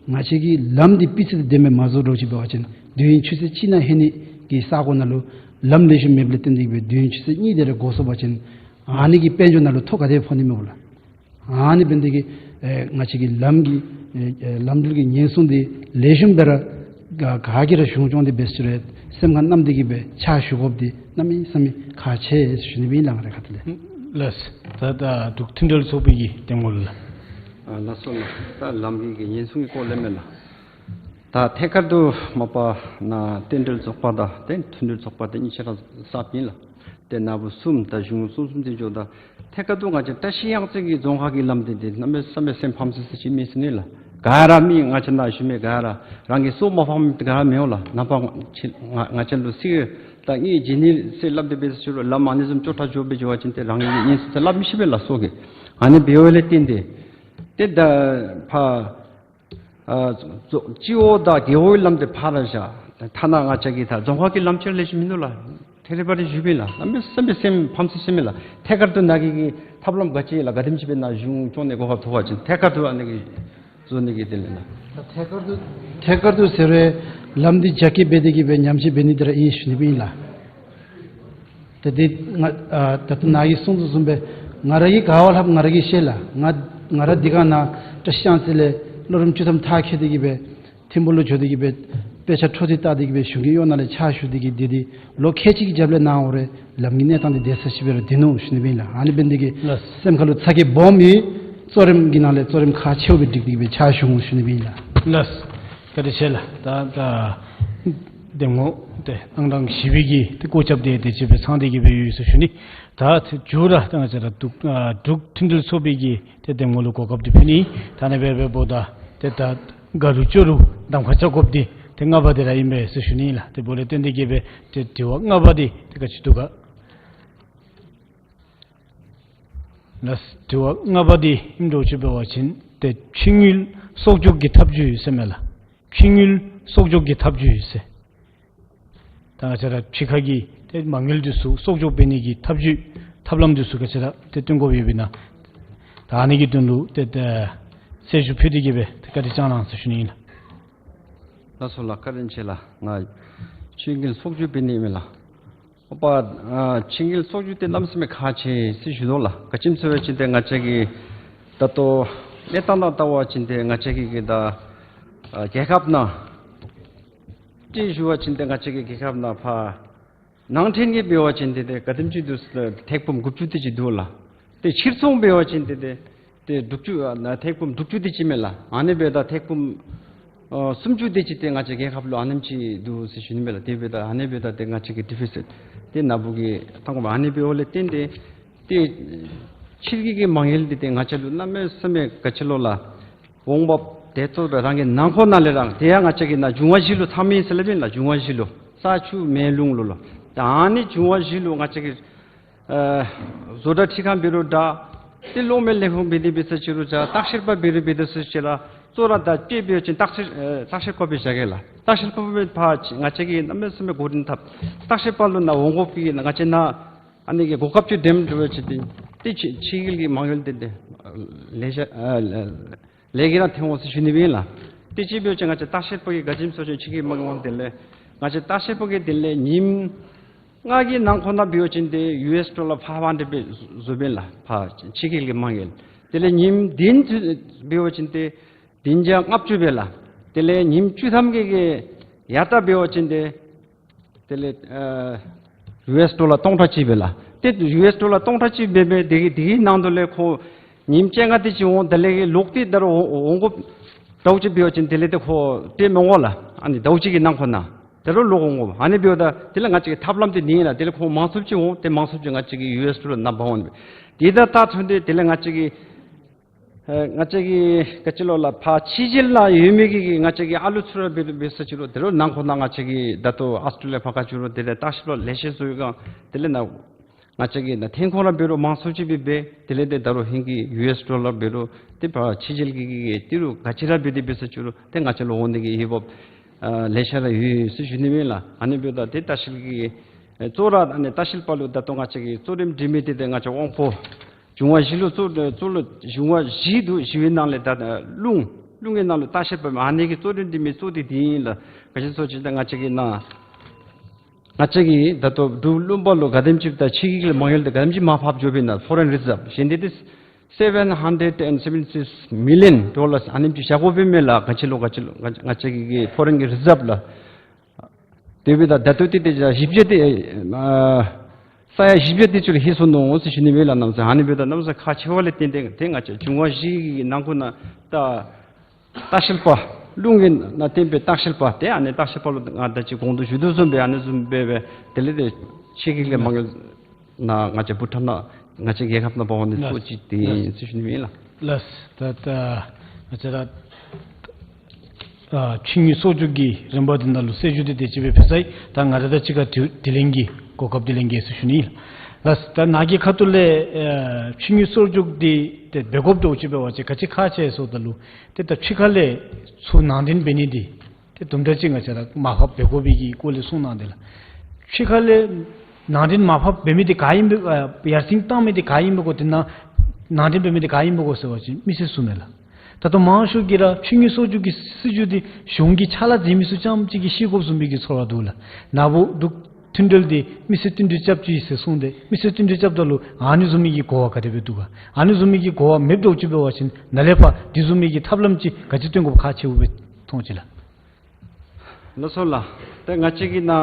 ང་བཅས་ཀྱི་ལམ་འདི་སྤུས་ཚད་དང་ལྡནམ་སྦེ་མ་བཟོ་འདྲཝ་ཅིག་འབད་བ་ཅིན་དུས་ཡུན་ཆུ་ཚོད་གཅིག་ནང་ལྷོད་ནི་གི་ས་གོ་ནང་ལུ་ལམ་ལེགས་ཤོམ་མེདཔ་ལས་བརྟེན་ཏེ་གི་སྦེ་དུས་ཡུན་ཆུ་ཚོད་གཉིས་དེ་ར་འགོར་སོང་པ་ཅིན་ཨ་ནི་གིས་དཔལ་འབྱོར་ནང་ལུ་ཐོ་ག་དེ་ཕོག་ནི་སྨོ་ལགས། ཨ་ནི་འབད་ནི་དེ་གིས་ཨེ་ང་བཅས་ཀྱི་ལམ་གྱི་ཨེ་ཨེ་ལམ་འགྲུལ་གྱི་ཉེན་སྲུང་འདི་ལེགས་ཤོམ་སྦེ་ར་ག་ག་གིས་ར་གཞུང་སྐྱོང་འདི་འབད་ཟེར་རུང་སེམས་ཁར་བསྣམས་ཏེ་གི་སྦེ་ཕྱག་ཞུ་དགོཔ་འདི་གནམ་མེད་ས་མེད་ཁག་ཆེ་ཟེར་ཞུ་ནི་སྦེ་ཨིན་ལགས། ང་རའི་ཁ་ཐུག་ལས། ལགས། ད་ད་འབྲུག་མཐུན་འབྲེལ་ཚོགས་པའི་གི་གདམ་ངོ་ལགས། ཨ་ལགས་སོ་ལགས། ད་ལམ་གྱི་གི་ཉེན་སྲུང་གི་སྐོར་ལས་མས་ལགས། ད་ཐད་ཀར་དུ་མ་པ་ནཱ་རྟེན་འབྲེལ་ཚོགས་པ་དང་ཏེ་མཐུན་འབྲེལ་ཚོགས་པ་ཏེ་གཉིས་ཆ་ར་གསརཔ་ཨིན་ལགས། ཏེ་ནཱ་བུ་གསུམ་ད་གཞུང་གསུམ་གསུམ་ཏེ་འགྱོཝ་ད་ཐད་ཀར་དུ་ང་བཅས་བཀྲ་ཤིས་གཡང་རྩེ་གི་རྫོང་ཁག་གི་ལམ་འདི་ཏེ་གནམ་མེད་ས་མེད་སེམས་ཕམ་སི་སི་ཅིག་མས་ཟེར་ནི་ལགས། ག་ར་མི་ང་བཅས་ནཱ་བཞུགས་མི་ག་ར་རང་གི་སྲོག་མ་ཕམ་མི་ག་ར་མི་འོང་ལགས། ནངས་པ་ང་ང་བཅས་ལུ་ཚེ་ད་ངེའི་རྗེས་ནི་ཟེར་སླབ་སྟེ་འབད་ཟེར་རུང་ལམ་ཨ་ནི་བཟུམ་ཅོག་འཐདཔ་འགྱོ་སྦེ་འགྱོ་བ་ཅིན་ཏེ་རང་གི་ཉེན་སྲུང་ཟེར་སླབ་མི་ཤེས་པས་ལགས་སྲོག་གི། ཨ་ནི་འབདཝ་ལས་བརྟེན་ཏེ་ཏེ་ད་ཕར་ཨ་གཙོ་སྤྱི་འོག་དང་རྒེད་འོག་གི་ལམ་འདི་ཕར་ར་བཞག། ཐ་ན་ང་བཅས་ཀྱི་ད་རྫོང་ཁག་གི་ལམ་ཅིག་ལེགས་ཤོམ་མིན་འདུག་ལགས། ཐད་རི་བ་རི་བཞུགས་པས་ལགས། གནམ་མེད་ས་མེད་སེམས་ཕམ་སི་སི་མས་ལགས། ཐད་ཀར་དུ་ནཱ་གི་གི་ཐབས་ལམ་ག་ཅི་ལགས། ག་དེམ་ཅིག་སྦེ་ནཱ་གཞུང་སྐྱོང་ནི་གོ་སྐབས་ཐོབ་པ་ཅིན་ཐད་ཀར་དུ་ཨ་ནི་གི་བཟོ་ནི་གི་དེ་ལས་ལགས། ཐད་ཀར་དུ་ཐད་ཀར་དུ་ཟེར་རུང་ལམ་འདི་རྒྱ་སྐྱེད་འབད་དེ་གི་སྦེ་ཉམས་བཅོས་འབད་ནི་འདི་ར་ཨིན་ཞུ་ནི་སྦེ་ཨིན་ལགས། ཏེ་འདི་ང་ཨ་ད་ལྟོ་ནཱ་གིས་གསུངས་དོ་བཟུམ་སྦེ་ང་ར་གིས་ག་བ་ལྷོདཔ་ང་ར་གིས་ཤེས་ལགས། ང་ང་ར་འདི་ག་ནཱ་བཀྲ་ཤིས་གཡང་རྩེ་ལས་ལོ་རིམ་བཅུ་ཐམ་མཐར་འཁྱོལ་ཏེ་གི་སྦེ་ཐིམ་ཕུག་ལུ་འགྱོ་སྟེ་གི་སྦེ་དཔེ་ཆ་འཕྲོ་མཐུད་བལྟ་སྟེ་གི་སྦེ་གཞུང་གི་གཡོག་ནང་ལས་ཕྱག་ཞུ་སྟེ་གི་སྡོད་དེ་ལོ་ཁལ་གཅིག་གི་རྒྱབ་ལས་ནཱ་འོང་རུང་ལམ་གྱི་གནས་སྟངས་འདི་བདེ་ས་ཅིག་སྦེ་ར་སྡོད་ནུག་ཞུ་ནི་སྦེ་ཨིན་ལགས། ཨ་ནི་འབད་ནི་དེ་གིས་ལགས། སེམས་ཁ་ལུ་ཚ་གྱང་སྦོམ་ཡོད། གཙོ་རིམ་གྱི་ནང་ལས་གཙོ་རིམ་ཁག་ཆེཝ་སྦེ་སྒྲིག་སྟེ་གི་སྦེ་ཕྱག་ཞུ་འོང་ཞུ་ནི་སྦེ་ཨིན་ལགས། ལགས། བཀའ་དྲིན་ཆེ་ལགས། ད་ད་ འདེམས་ངོ་ཏེ་ཨང་གྲངས་བཞི་པའི་གི་ཏེ་བཀོད་ཁྱབ་དེ་དེ་ཅིག་སྦེ་ཚང་སྟེ་གི་སྦེ་ཡོད་ཟེར་ཞུ་ནི། ད་ཏེ་མཇུག་ར་ད་ང་བཅས་ར་འབྲུག་ཨ་འབྲུག་མཐུན་སྒྲིལ་ཚོགས་པའི་གི་ཏེ་འདེམས་ངོ་ལུ་གོ་སྐབས་འདི་ཕུལ་ནི། ད་ཨ་ནི་སྦེ་འབདཝ་ད་ཏེ་ད་དགའ་རུ་སྐྱོ་རུ་གདམ་ཁ་རྐྱབ་དགོཔ་འདི་ཏེ་ལྔ་པ་འདི་ར་ཨིན་པས་ཟེར་ཞུ་ནི་ལགས། དེ་འབདཝ་ལས་བརྟེན་ཏེ་གི་སྦེ་ཏེ་དྲི་བ་ལྔ་པ་འདི་ཏེ་ག་ཅི་འདུག་ག། ལགས། དྲི་བ་ལྔ་པ་འདི་ཨིནམ་འདྲཝ་ཅིག་འབད་བ་ཅིན་ཏེ་ཕྱི་དངུལ་གསོག་འཇོག་གི་ཐབས་བྱུས་ཟེར་མས་ལགས། ཕྱི་དངུལ་གསོག་འཇོག་གི་ཐབས་བྱུས་ཟེར། ད་ང་བཅས་ར་ཕྱི་ཁ་གི་ཏེ་མ་དངུལ་འདི་ཚུ་གསོག་འཇོག་འབད་ནི་གི་ཐབས་བྱུས་ཐབས་ལམ་འདི་ཚུ་ག་ཅི་ར་ཏེ་སྟོན་དགོཔ་ཡོདཔ་ཨིན་ན། ད་ཨ་ནི་གི་དོན་ལུ་ཏེ་ཏེ་གསལ་ཞུ་ཕུལ་ཏེ་གི་སྦེ་ཏེ་བཀའ་དྲིན་བསྐྱང་གནང་ཟེར་ཞུ་ནི་ཨིན་ལགས། ལགས་སོ་ལགས། བཀའ་དྲིན་ཆེ་ལགས། ང་ཕྱི་དངུལ་གསོག་འཇོག་འབད་ནི་ཨིན་མས་ལགས། ཨོ་པ། ཨ་ཕྱི་དངུལ་གསོག་འཇོག་འདི་གནམ་མེད་ས་མེད་ཁག་ཆེ་ཟེར་ཞུ་དོ་ལགས། ག་ཅི་སྨོ་ཟེར་བ་ཅིན་ཏེ་ང་བཅས་ཀྱི་ད་ལྟོ་གནས་སྟངས་ནང་བལྟ་བ་ཅིན་ཏེ་ང་བཅས་ཀྱི་གི་ད་ཨ་རྒྱལ་ཁབ་ནང་ཅིག་ཞུ་བ་ཅིན་ཏེ་ང་བཅས་ཀྱི་རྒྱལ་ཁབ་ནང་ཕར་ནང་འདྲེན་གྱི་འབད་བ་ཅིན་ཏེ་ཏེ་ག་དེམ་ཅིག་འདུག་ཟེར་ཐེར་འབུམ་དགུ་བཅུ་དེ་ཅིག་འདུག་ལགས། ཏེ་ཕྱིར་ཚོང་འབད་བ་ཅིན་ཏེ་ཏེ་ཏེ་དྲུག་ཅུ་ཨ་ན་ཐེར་འབུམ་དྲུག་ཅུ་དེ་ཅིག་མས་ལགས། ཨ་ནི་འབདཝ་ད་ཐེར་འབུམ་ཨ་སུམ་ཅུ་དེ་ཅིག་ཏེ་ང་བཅས་རྒྱལ་ཁབ་ལུ་ཨ་ནེམ་ཅིག་འདུག་ཟེར་ཞུ་ནི་མས་ལགས། དེ་འབདཝ་ད་ཨ་ནི་འབདཝ་ད་ཏེ་ང་བཅས་ཀྱི་ཌི་ཕི་སིཊ་ཏེ་ནཱ་བུ་གིས་གཏང་དགོ་པས། ཨ་ནི་འབདཝ་ལས་བརྟེན་ཏེ་ཏེ་ཕྱི་གི་གི་མ་དངུལ་འདི་ཏེ་ང་བཅས་ལུ་གནམ་མེད་ས་མེད་ག་ཅི་ལོ་ལགས། འོང་འབབ་དེ་ཚུ་རང་གི་ནང་འཁོད་ནང་ལས་ར་ཏེ་ཡང་ང་བཅས་ཀྱི་ནཱ་འབྱུང་བ་བཞི་ལུ་ཚང་མི་ཟེར་སླབ་ཨིན་ལགས། འབྱུང་བ་བཞི་ལུ་ས་ཆུ་མེ་རླུང་ལུ་ལགས། ད་ཨ་ནི་འབྱུང་བ་བཞི་ལུ་ང་བཅས་ཀྱི་ཨ་བཟོ་གྲྭ་ཁྲིད་ཁང་འབད་རུང་འདྲ། ཏེ་གློག་མེ་ལས་ཁུངས་འབད་དེ་འབད་ས་ཅིག་རུང་འདྲ། བརྟག་བཤེར་པ་འབད་རུང་འབད་དེ་འབད་ས་ཅིག་རུང་གཙོ་བོ་ར་ད་དཔེ་འབད་བ་ཅིན་བརྟག་བཤེར་ཨ་བརྟག་བཤེར་པ་སྦེ་བཞག་གེ་ལགས། བརྟག་བཤེར་པ་སྦེ་ཕར་ང་བཅས་ཀྱིས་གནམ་མེད་ས་མེད་འགོ་འདྲེན་འཐབ། བརྟག་བཤེར་པ་ལུ་ནཱ་འོང་དགོཔ་གི་ང་བཅས་ནཱ་ཨ་ནི་གི་གོ་སྐབས་ཅིག་འདྲེན་འགྱོ་བ་ཅིན་ཏེ་ཏེ་ཕྱི་ཕྱི་རྒྱལ་གྱི་མ་དངུལ་འདི་ཏེ་ལེ་ཤ་ཨ་ལེ་ལེ་གི་ར་ཐོན་འོང་ཟེར་ཞུ་ནི་སྦེ་ཨིན་ལགས། ཏེ་ཅིག་འབད་བ་ཅིན་ང་བཅས་བརྟག་བཤེར་པ་གིས་ག་ཅི་སྨོ་ཟེར་བ་ཅིན་ཕྱི་གི་མ་དངུལ་འོང་དེ་ལས་ང་བཅས་བརྟག་བཤེར་པ་གིས་དེ་ལས་ཉིནམ་ལྔ་གི་ནང་འཁོད་ནང་འབད་བ་ཅིན་ཏེ་ཡུ་ཨེསི་ཌོ་ལར་ཕའིབ་ཧན་ཌེཌ་སྦེ་བཟོ་བཟོཝ་ཨིན་ལགས། ཕར་ཕྱི་རྒྱལ་གྱི་མ་དངུལ། དེ་ལས་ཉིནམ་བདུན་འབད་བ་ཅིན་ཏེ་བདུན་བརྒྱ་ལྔ་བཅུ་སྦེ་ལགས། དེ་ལས་ཉིནམ་བཅུ་ཐམ་གྱི་གི་ཡར་ད་འབད་བ་ཅིན་ཏེ་དེ་ལས་ཨ་ཡུ་ཨེསི་ཌོ་ལར་སྟོང་ཕྲག་གཅིག་སྦེ་ལགས། ཏེ་ཡུ་ཨེསི་ཌོ་ལར་སྟོང་ཕྲག་གཅིག་སྦེ་འབད་དེ་གི་དེ་གི་ནང་དོ་ལས་ཁོ་ཉིནམ་བཅོ་ལྔ་དེ་ཅིག་འོང་། དེ་ལས་གི་ལོག་སྟེ་ད་རུང་འོང་འོང་དགོཔ་ཟླཝ་གཅིག་འབད་བ་ཅིན་དེ་ལས་ཏེ་ཁོ་སྤྲོད་མི་འོང་ལགས། ཨ་ནི་ཟླཝ་གཅིག་གི་ནང་འཁོད་ནང་ད་རུང་ལོག་འོང་དགོ། ཨ་ནི་འབདཝ་ད་དེ་ལས་ང་བཅས་ཀྱི་ཐབས་ལམ་དེ་ནི་ལགས། དེ་ལས་ཁོ་མང་སུ་ཅིག་འོང་། ཏེ་མང་སུ་ཅིག་ང་བཅས་ཀྱི་ཡུ་ཨེསི་ཌོ་ལར་ནང་འབག་འོང་། དེ་དང་ད་ཐོན་ཏེ་དེ་ལས་ང་བཅས་ཀྱི་ཨ་ང་བཅས་ཀྱི་ག་ཅི་ལོ་ལགས། ཕར་ཕྱི་རྒྱལ་ནང་ཡོད་མི་གི་གི་ང་བཅས་ཀྱི་ཨ་ལུ་ཚུ་ར་འབད་འབད་ས་ཅིག་རུང་དེ་རུང་ནང་འཁོད་ནང་ང་བཅས་ཀྱི་ད་ལྟོ་ཨཱོས་ཊྲེ་ལི་ཡ་ཕར་ཁ་ཅིག་རུང་དེ་ལས་བརྟག་བཤེར་པ་ལེ་ཤ་བཟོ་ཡོད་ག། དེ་ལས་ནཱ་ང་བཅས་ཀྱི་ནཱ་ཐོན་ཁུངས་ར་འབད་རུང་མང་སུ་ཅིག་སྦེ་འབད། དེ་ལས་ཏེ་ད་རུང་ཧིང་གི་ཡུ་ཨེསི་ཌོ་ལར་འབད་རུང་ཏེ་ཕར་ཕྱི་རྒྱལ་གྱི་གི་གི་ཏི་རུ་ག་ཅི་ར་འབད་དེ་འབད་ས་ཅིག་རུང་ཏེ་ང་བཅས་ལུ་འོང་ནི་གི་འོས་འབབ་ཨ་ལེ་ཤ་ར་ཡོད་ཟེར་ཞུ་ནི་སྦེ་ཨིན་ལགས། ཨ་ནི་འབདཝ་ད་ཏེ་བརྟག་བཤེར་གྱི་ཨ་གཙོ་བོ་ར་ཨ་ནི་བརྟག་བཤེར་པ་ལུ་ད་ལྟོ་ང་བཅས་ཀྱིས་གཙོ་རིམ་སྒྲིག་མི་འདི་ཏེ་ང་བཅས་དབང་པོ་འབྱུང་བ་བཞི་ལུ་གཙོ་གཙོ་ལུ་འབྱུང་བ་བཞི་འདུག། བཞི་པའི་ནང་ལས་ད་རླུང་རླུང་གི་ནང་ལུ་བརྟག་བཤེར་པ་ཨ་ནི་གི་གཙོ་རིམ་སྒྲིག་མི་གཙོ་འདི་འདི་ཨིན་ལགས། ག་ཅི་སྨོ་ཟེར་བ་ཅིན་ད་ང་བཅས་ཀྱི་ནཱ་ང་བཅས་ཀྱིས་ད་ལྟོ་འབྲུག་ལུང་པ་ལུ་ག་དེམ་ཅིག་ད་ཕྱི་རྒྱལ་གྱི་མ་དངུལ་འདི་ག་དེམ་ཅིག་མར་ཕབ་འགྱོཝ་ཨིན་ན། ཕོ་རེན་རི་ཛརབ་གཞན་འདི་ཏེ་སེ་བེན་ཧན་ཌེཌ་ཨེནཌ་སེ་བེན་ཊི་སིགས་མི་ལི་ཡོན་ཌོ་ལར་ཨ་ནེམ་ཅིག་བཞག་དགོཔ་ཨིན་མས་ལགས། ག་ཅི་ལོ་ག་ཅི་ལོ་ང་ང་བཅས་ཀྱི་ཕོ་རེན་གྱི་རི་ཛརབ་ལགས། དེ་འབདཝ་ད་ད་ལྟོ་འདི་ཏེ་བཞི་བརྒྱ་དེ་ཨ་ས་ཡ་བཞི་བརྒྱ་དེ་ཅིག་ལུ་ལྷོད་སོ་ནུག་ཟེར་ཞུ་ནི་སྦེ་ལགས། གནམ་མེད་ས་མེད་ཨ་ནི་འབདཝ་ད་གནམ་མེད་ས་མེད་ཁག་ཆེ་བ་ལས་བརྟེན་ཏེ་ཏེ་ང་བཅས་འབྱུང་བ་བཞི་གི་ནང་འཁོད་ནང་ད་བརྟག་བཤེར་པ་རླུང་གི་ནང་བརྟེན་པའི་བརྟག་བཤེར་པ་ཏེ་ཨ་ནི་བརྟག་བཤེར་པ་ལུ་ང་ད་ཅི་གོང་དུ་ཞུ་དོ་བཟུམ་སྦེ་ཨ་ནི་བཟུམ་སྦེ་སྦེ་དེ་ལས་ཏེ་ཕྱི་རྒྱལ་གྱི་མ་དངུལ་ནཱ་ང་བཅས་བུ་ཁྲིད་ནང་ང་བཅས་རྒྱལ་ཁབ་ནང་འབག་འོང་ནི་ལགས། གཙོ་ཅིག་དེ་ཨིན་ཟེར་ཞུ་ནི་ཨིན་ལགས། ལགས། ད་ད་ང་བཅས་ར་ཨ་ཕྱི་དངུལ་གསོག་འཇོག་གི་རིམ་པ་འདི་ནང་ལུ་གསལ་ཞུ་འདི་དེ་ཅིག་སྦེ་ཕུལ་ཚར་ཡི། ད་ང་ར་དང་གཅིག་ཁར་དྲི་དྲིས་ལན་གྱི་གོ་སྐབས་དེ་ལེན་གེ་ཟེར་ཞུ་ནི་ཨིན་ལགས། ད་ནཱ་གི་ཁ་ཐུག་ལས་ཨ་ཕྱི་དངུལ་གསོག་འཇོག་འདི་ཏེ་འབད་དགོཔ་འདྲཝ་ཅིག་འབད་བ་ཅིན་ག་ཅི་ཁག་ཆེ་ཟེརཝ་ད་ལུ་ཏེ་ད་ཕྱི་ཁ་ལས་ཚུར་ནང་འདྲེན་འབད་ནི་འདི་ཏེ་དུམ་གྲ་ཅིག་ང་བཅས་ར་མར་ཕབ་འབད་དགོ་པའི་གི་སྐོར་ལས་གསུངས་གནང་དེས་ལགས། ཕྱི་ཁ་ལས་ནང་འདྲེན་མར་ཕབ་འབད་མི་འདི་ག་ཨིན་པས། ཨ་ཡར་སེང་བཏང་མི་འདི་ག་ཨིན་པས་གོ། དེ་ནང་ནང་འདྲེན་འབད་མི་འདི་ག་ཨིན་པས་གོ་ཟེར་བ་ཅིན་མི་སེར་ཚུ་མས་ལགས། ད་ལྟོ་མང་ཤོས་ཀྱིས་ར་ཕྱི་དངུལ་གསོག་འཇོག་གི་སྲིད་བྱུས་འདི་གཞུང་གི་ཕྱག་ལཱ་མཛད་མི་ཚུ་རྐྱངམ་གཅིག་གིས་ཤེས་དགོཔ་བཟུམ་སྦེ་གི་ཚོར་བ་འདུག་ལགས། ནཱ་བུ་འབྲུག་མཐུན་སྒྲིལ་འདི་མི་སེར་བསྟུན་གྲོས་རྐྱབ་ཅི་ཟེར་གསུངས་ཏེ་མི་སེར་བསྟུན་གྲོས་རྐྱབ་ད་ལུ་ཨ་ནི་བཟུམ་མའི་གི་གོ་བ་ག་དེ་སྦེ་འདུག་ག། ཨ་ནི་བཟུམ་མའི་གི་གོ་བ་མེདཔ་འདྲཝ་ཅིག་འབད་བ་ཅིན་ནཱ་ལས་ཕར་དེ་བཟུམ་མའི་གི་ཐབས་ལམ་ཅིག་ག་ཅི་སྟོན་དགོཔ་ཁག་ཆེཝ་སྦེ་མཐོང་ཅི་ལགས། ལགས་སོ་ལགས། ཏེ་ང་བཅས་ཀྱི་ནཱ་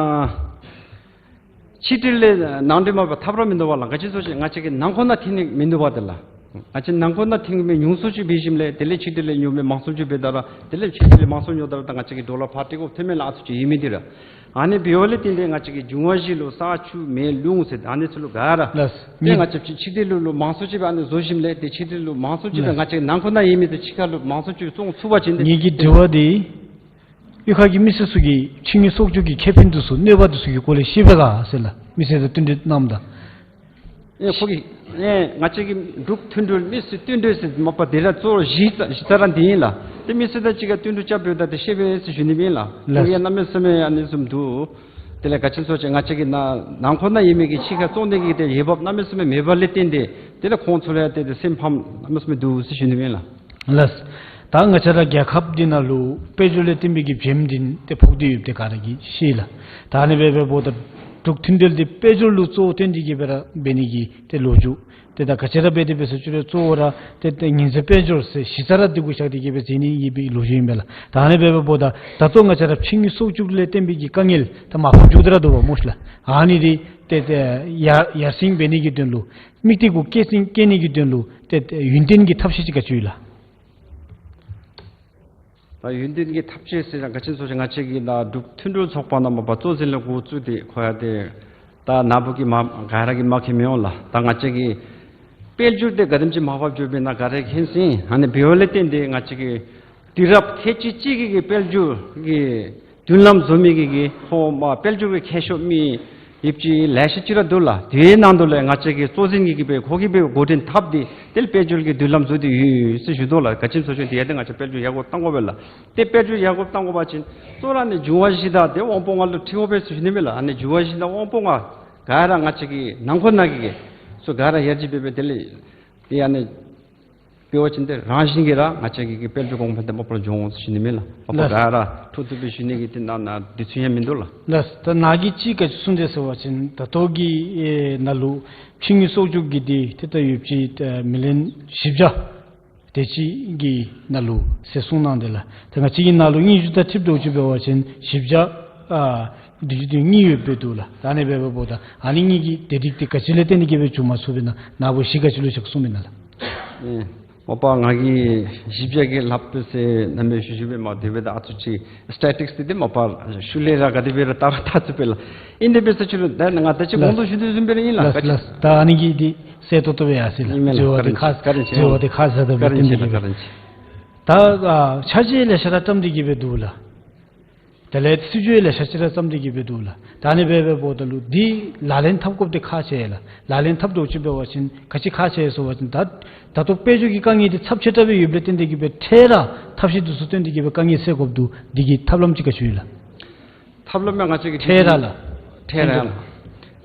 ཕྱི་འབྲེལ་ལས་ནང་འདྲེན་མ་འབད་ཐབས་ར་མིན་འདུག་པ་ལགས། ག་ཅི་སྨོ་ཟེར་བ་ཅིན་ང་བཅས་ཀྱི་ནང་འཁོད་ནང་འཐོན་ནི་མིན་འདུག་པ་ཏེ་ལགས། ང་བཅས་ནང་འཁོད་ནང་འཐོན་མི་ཉུང་སུ་ཅིག་འབད་ཞིནམ་ལས་དེ་ལས་ཕྱི་འབྲེལ་ལས་ཉོ་མི་མང་སུ་ཅིག་འབད་ད་ར་དེ་ལས་ཕྱི་འབྲེལ་ལས་མང་སུ་ཉོ་ད་ར་ད་ང་བཅས་ཀྱི་ཌོ་ལར་ཕར་སྤྲོད་དགོཔ་ཐོན་མས་ལགས། ཨ་ཙི་ཅིག་ཡོད་མི་འདི་ར། ཨ་ནི་འབདཝ་ལས་བརྟེན་ཏེ་ང་བཅས་ཀྱི་འབྱུང་བ་བཞི་ལུ་ས་ཆུ་མེ་རླུང་ཟེར་ཨ་ནི་ཚུ་ལུ་ག་ར། ལགས། ཏེ་ང་བཅས་ཕྱི་ཕྱི་འབྲེལ་ལུ་ལུ་མང་སུ་ཅིག་སྦེ་ཨ་ནི་བཟོ་ཞིནམ་ལས་ཏེ་ཕྱི་འབྲེལ་ལུ་མང་སུ་ཅིག་སྦེ། ལགས། ང་བཅས་ནང་འཁོད་ནང་ཡོད་མི་དེ་ཕྱི་ཁ་ལུ་མང་སུ་ཅིག་བཙོང་ཚུགས་པ་ཅིན་ཏེ། ངེ་གི་དྲི་བ་འདི་གཡུས་ཁ་གི་མི་སེར་ཚུ་གིས་ཕྱི་དངུལ་གསོག་འཇོག་གི་ཁེ་ཕན་འདི་ཚུ་གནོད་པ་འདི་ཚུ་གི་སྐོར་ལས་ཤེས་པས་ག་ཟེར་ལགས། མི་སེར་དང་བསྟུན་གྲོས་གནངམ་ད། ཨེ་ཁོ་གིས་ཨེ་ང་བཅས་ཀྱི་འབྲུག་མཐུན་སྒྲིལ་མི་སེར་བསྟུན་གྲོས་ཟེར་མ་པ་དེ་ར་གཙོ་བོ་གཞི་རྩ་གཞི་རྩ་ར་འདི་ཨིན་ལགས། ཏེ་མི་སེར་དང་གཅིག་ཁར་བསྟུན་གྲོས་རྐྱབ་འབདཝ་ད་ཏེ་ཤེས་པས་ཟེར་ཞུ་ནི་ཨིན་ལགས། ལགས། ཁོ་གིས་གནམ་མེད་ས་མེད་ཨ་ནི་བཟུམ་འདུག། དེ་ལས་ག་ཅི་སྨོ་ཟེར་བ་ཅིན་ང་བཅས་ཀྱི་ནང་ནང་འཁོད་ནང་ཡོད་མི་གི་ཕྱི་ཁར་བཙོང་ནི་གི་ཏེ་འོས་འབབ་གནམ་མེད་ས་མེད་མེད་པ་ལས་བརྟེན་ཏེ་དེ་ལས་ཁོང་ཚུ་ལུ་ཡང་ཏེ་ཏེ་སེམས་ཕམ་གནམ་མེད་ས་མེད་འདུག་ཟེར་ཞུ་ནི་ཨིན་ལགས། ལགས། ད་ང་བཅས་ར་རྒྱལ་ཁབ་འདི་ནང་ལུ་དཔལ་འབྱོར་ལས་བརྟེན་པའི་གི་འབྱེམ་འདི་ཏེ་ཕོག་སྟེ་ཡོདཔ་དེ་ག་ར་གིས་ཤེས་ལགས། ད་ཨ་ནི་འབད་འབདཝ་ད་འབྲུག་མཐུན་སྒྲིལ་འདི་དཔལ་འབྱོར་ལུ་གཙོ་བོ་བཏོན་ཏེ་གི་སྦེ་ར་འབད་ནི་གི་ཏེ་ལོ་རྒྱུས། ཏེ་ད་ག་ཅི་ར་འབད་དེ་འབད་ས་ཅི་རུང་གཙོ་བོ་ར་ཏེ་ཏེ་ཉིན་མཚན་དཔལ་འབྱོར་ཟེར་གཞི་རྩ་ར་འདི་གུ་བཞག་སྟེ་གི་སྦེ་འཛིན་ནི་ཨིན་པའི་ལོ་རྒྱུས་ཨིན་པས་ལགས། ད་ཨ་ནི་འབད་འབདཝ་ད་ད་ལྟོ་ང་བཅས་ར་ཕྱི་དངུལ་གསོག་འཇོག་ལས་བརྟེན་པའི་གི་དཀའ་ངལ་ད་མར་ཕབ་འགྱོ་སྟེ་ར་འདུག་པ་སྨོ་ལགས། ཨ་ནི་འདི་ཏེ་ཏེ་ཡར་ཡར་སེང་འབད་ནི་གི་དོན་ལུ་དམིགས་གཏད་གུ་སྐྱེད་སྲིང་བསྐྱེད་ནི་གི་དོན་ལུ་ཏེ་ཏེ་ཡུན་བརྟན་གྱི་ཐབས་ཤེས་ཅིག་ག་ཅི་ཡོད་ལགས། ད་ཡུན་བརྟན་གྱི་ཐབས་ཤེས་ཟེར་ན་ག་ཅི་སྨོ་ཟེར་བ་ཅིན་ང་བཅས་ཀྱི་ད་འབྲུག་མཐུན་སྒྲིལ་ཚོགས་པ་ནང་མ་པ་གཙོ་འཛིན་ལས་འགོ་བཙུགས་ཏེ་ཁོ་ཡང་ཏེ་ད་ནཱ་བུ་གིས་མ་ག་ར་གིས་མ་མཁྱེན་མི་འོང་ལགས། ད་ང་བཅས་ཀྱི་དཔལ་འབྱོར་དེ་ག་དེམ་ཅིག་མར་ཕབ་འགྱོཝ་མས་ན་ག་ར་མཁྱེན་ཟིན། ཨ་ནི་འབདཝ་ལས་བརྟེན་ཏེ་ང་བཅས་ཀྱི་དུས་རབས་ཁལ་གཅིག་གཅིག་གི་གི་དཔལ་འབྱོར་གྱི་མདུན་ལམ་བཟོ་མི་གི་གི་ཧོ་མ་དཔལ་འབྱོར་གྱི་མཁས་མཆོག་མི་ཡོདཔ་ཅིག་ལེ་ཤ་ཅིག་ར་འདུག་ལགས། དེའི་ནང་དུ་ལས་ང་བཅས་ཀྱི་གཙོ་འཛིན་གྱིས་གི་སྦེ་ཁོ་གིས་སྦེ་འགོ་འདྲེན་འཐབ་སྟེ་དེ་ལས་དཔལ་འབྱོར་གྱི་མདུན་ལམ་བཟོ་སྟེ་ཡོད་ཟེར་ཞུ་དོ་ལགས། ག་ཅི་སྨོ་ཟེར་བ་ཅིན་དེ་ཡང་ཏེ་ང་བཅས་དཔལ་འབྱོར་ཡར་འགོ་བཏང་དགོ་པས་ལགས། ཏེ་དཔལ་འབྱོར་ཡར་འགོ་བཏང་དགོ་པ་ཅིན་གཙོ་བོ་ར་ཨ་ནི་འབྱུང་བ་བཞི་དང་ཏེ་དབང་པོ་ལྔ་ལུ་འཁྲིལ་དགོ་པས་ཟེར་ཞུ་ནི་མས་ལགས། ཨ་ནི་འབྱུང་བ་བཞི་དང་དབང་པོ་ལྔ་ག་ར་ང་བཅས་ཀྱི་ནང་འཁོད་ནང་གི་གི་ཚུ་ག་ར་ཡར་རྒྱས་འབད་སྦེ་དེ་ལས་ཏེ་ཨ་ནི་འབད་བ་ཅིན་ཏེ་རང་བཞིན་གྱིས་ར་ང་བཅས་ཀྱི་གི་དཔལ་འབྱོར་གོང་འཕེལ་དེ་མ་པ་ར་འགྱོ་འོང་ཟེར་ཞུ་ནི་མས་ལགས། མ་པ་ལགས། ག་ར་འཕྲོ་མཐུད་སྦེ་ཞུ་ནི་གི་དེ་ནང་ན་དུས་ཚོད་ཡང་མིན་འདུག་ལགས། ལགས། ད་ནཱ་གིས་ཅིག་ག་ཅི་གསུངས་དེ་ཟེར་བ་ཅིན་ད་ལྟོ་གི་ཨེ་ནང་ལུ་ཕྱི་དངུལ་གསོག་འཇོག་གི་དེ་ཏེ་ད་ཡོདཔ་ཅིག་ཨེ་མི་ལི་ཡོན་བཞི་བརྒྱ་དེ་ཅིག་གི་ནང་ལུ་ཟེར་གསུངས་གནང་དེ་ལགས། ད་ང་བཅས་ཀྱི་ནང་ལུ་དངུལ་རྒྱུ་དང་འཁྲིལཝ་ད་ཅིག་འབད་བ་ཅིན་བཞི་བརྒྱ་ཨ་བདུན་ཅུ་དོན་གཉིས་ཡོདཔ་སྦེ་འདུག་ལགས། ད་ཨ་ནི་འབད་འབདཝ་ད་ཨ་ནི་གཉིས་ཀྱི་དེ་སྒྲིག་དེ་ག་ཅི་ལས་བརྟེན་ཏེ་གི་སྦེ་འགྱོ་མ་ཚུགས་པས་ན་ནཱ་བུ་གཞི་ག་ཅི་ལུ་བཞག་གསུངམ་ཨིན་ན་ལགས། ཨེ་མ་པ་ང་གིས་བཞི་བརྒྱ་གི་ལྷགཔ་སྦེ་ཟེར་ནཱ་མི་ཞུ་ཞུ་སྦེ་མ་དེ་སྦེ་ད་ཨ་ཙི་ཅིག་སི་ཊེ་ཊིགསི་དེ་དེ་མ་པ་ཤུལ་ལས་ར་ག་དེ་སྦེ་ར་ད་ར་ད་ཚུགས་པས་ལགས། ཨིན་དེ་འབད་ས་ཅི་རུང་ད་ང་ད་ཅི་ལགས། གོང་དུ་ཞུ་དོ་བཟུམ་སྦེ་ར་ཨིན་ལགས། ལགས་ག་ཅི་ལགས། ད་ཨ་ནི་གི་དེ་གསལ་ཏོག་ཏོ་སྦེ་ཡར་སོང་ཡི་ལགས། ཨིན་མས་ལགས། དྲི་བ་དེ་ཁ་བཀའ་དྲིན་ཆེ། དྲི་བ་དེ་ཁ་བཞག་ད་སྦེ་བཀའ་དྲིན་ཆེ་བསྟུན་ཏེ་ལགས། གི་བཀའ་དྲིན་ཆེ། ད་ཨ་ཕྱག་རྗེས་ལེ་ཤ་ར་བཀྲམ་སྟེ་གི་སྦེ་འདུག་ལགས། དེ་ལས་སྲིད་བྱུས་ལེ་ཤ་ཅིག་ར་བརྩམས་ཏེ་གི་སྦེ་འདུག་ལགས། ད་ཨ་ནི་སྦེ་འབདཝ་ད་ལུ་འདི་ལག་ལེན་འཐབ་དགོཔ་འདི་ཁག་ཆེ་ལགས། ལག་ལེན་འཐབ་དགོཔ་ཅིག་འབད་བ་ཅིན་ག་ཅི་ཁག་ཆེ་ཟེར་བ་ཅིན་ད་ད་ལྟོ་དཔལ་འབྱོར་གྱི་དཀའ་ངལ་འདི་ཚབས་ཆེ་དྲགས་སྦེ་ཡོདཔ་ལས་བརྟེན་ཏེ་གི་སྦེ་འཕྲལ་ར་ཐབས་ཤེས་འདི་ཚུ་བཏོན་ཏེ་གི་སྦེ་དཀའ་ངལ་སེལ་དགོཔ་འདུག། འདི་གི་ཐབས་ལམ་ཅིག་ག་ཅི་ཡོད་ལགས། ཐབས་ལམ་ཡང་ང་བཅས་ཀྱི་འཕྲལ་ར་ལགས། འཕྲལ་ར་ལགས།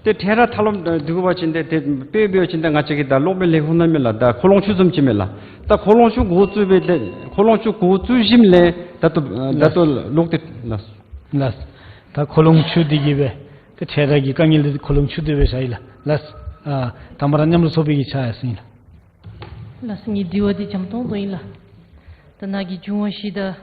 ཏེ་འཕྲལ་ར་ཐབས་ལམ་འདི་དགོ་པ་ཅིན་ཏེ་ཏེ་དཔེ་འབད་བ་ཅིན་ཏེ་ང་བཅས་ཀྱི་ད་གློག་མེ་ལས་ཁུངས་ནང་མས་ལགས། ད་ཁོ་ལོང་ཆུ་བཟུམ་ཅིག་མས་ལགས། ད་ཁོ་ལོང་ཆུ་འགོ་བཙུགས་སྦེ་ཏེ་ཁོ་ལོང་ཆུ་འགོ་བཙུགས་ཞིནམ་ལས་ད་ལྟོ་ད་ལྟོ་ལོག་སྟེ་ལགས། ལགས། ད་ཁོ་ལོང་ཆུ་འདི་གིས་སྦེ་ཏེ་འཕྲལ་ར་གི་དཀའ་ངལ་འདི་ཁོ་ལོང་ཆུ་འདི་སྦེ་བཞག་ཡི་ལགས། ལགས། ཨ་དང་པ་ར་མཉམ་རུབ་ཚོགས་པའི་གི་ཕྱག་ཡར་སོང་ཡི་ལགས། ལགས་སོ། ངེའི་དྲི་བ་འདི་འཇམ་ཏོང་ཏོ་ཨིན་ལགས། ད་ནཱ་གིས་འབྱུང་བ་བཞི་དང་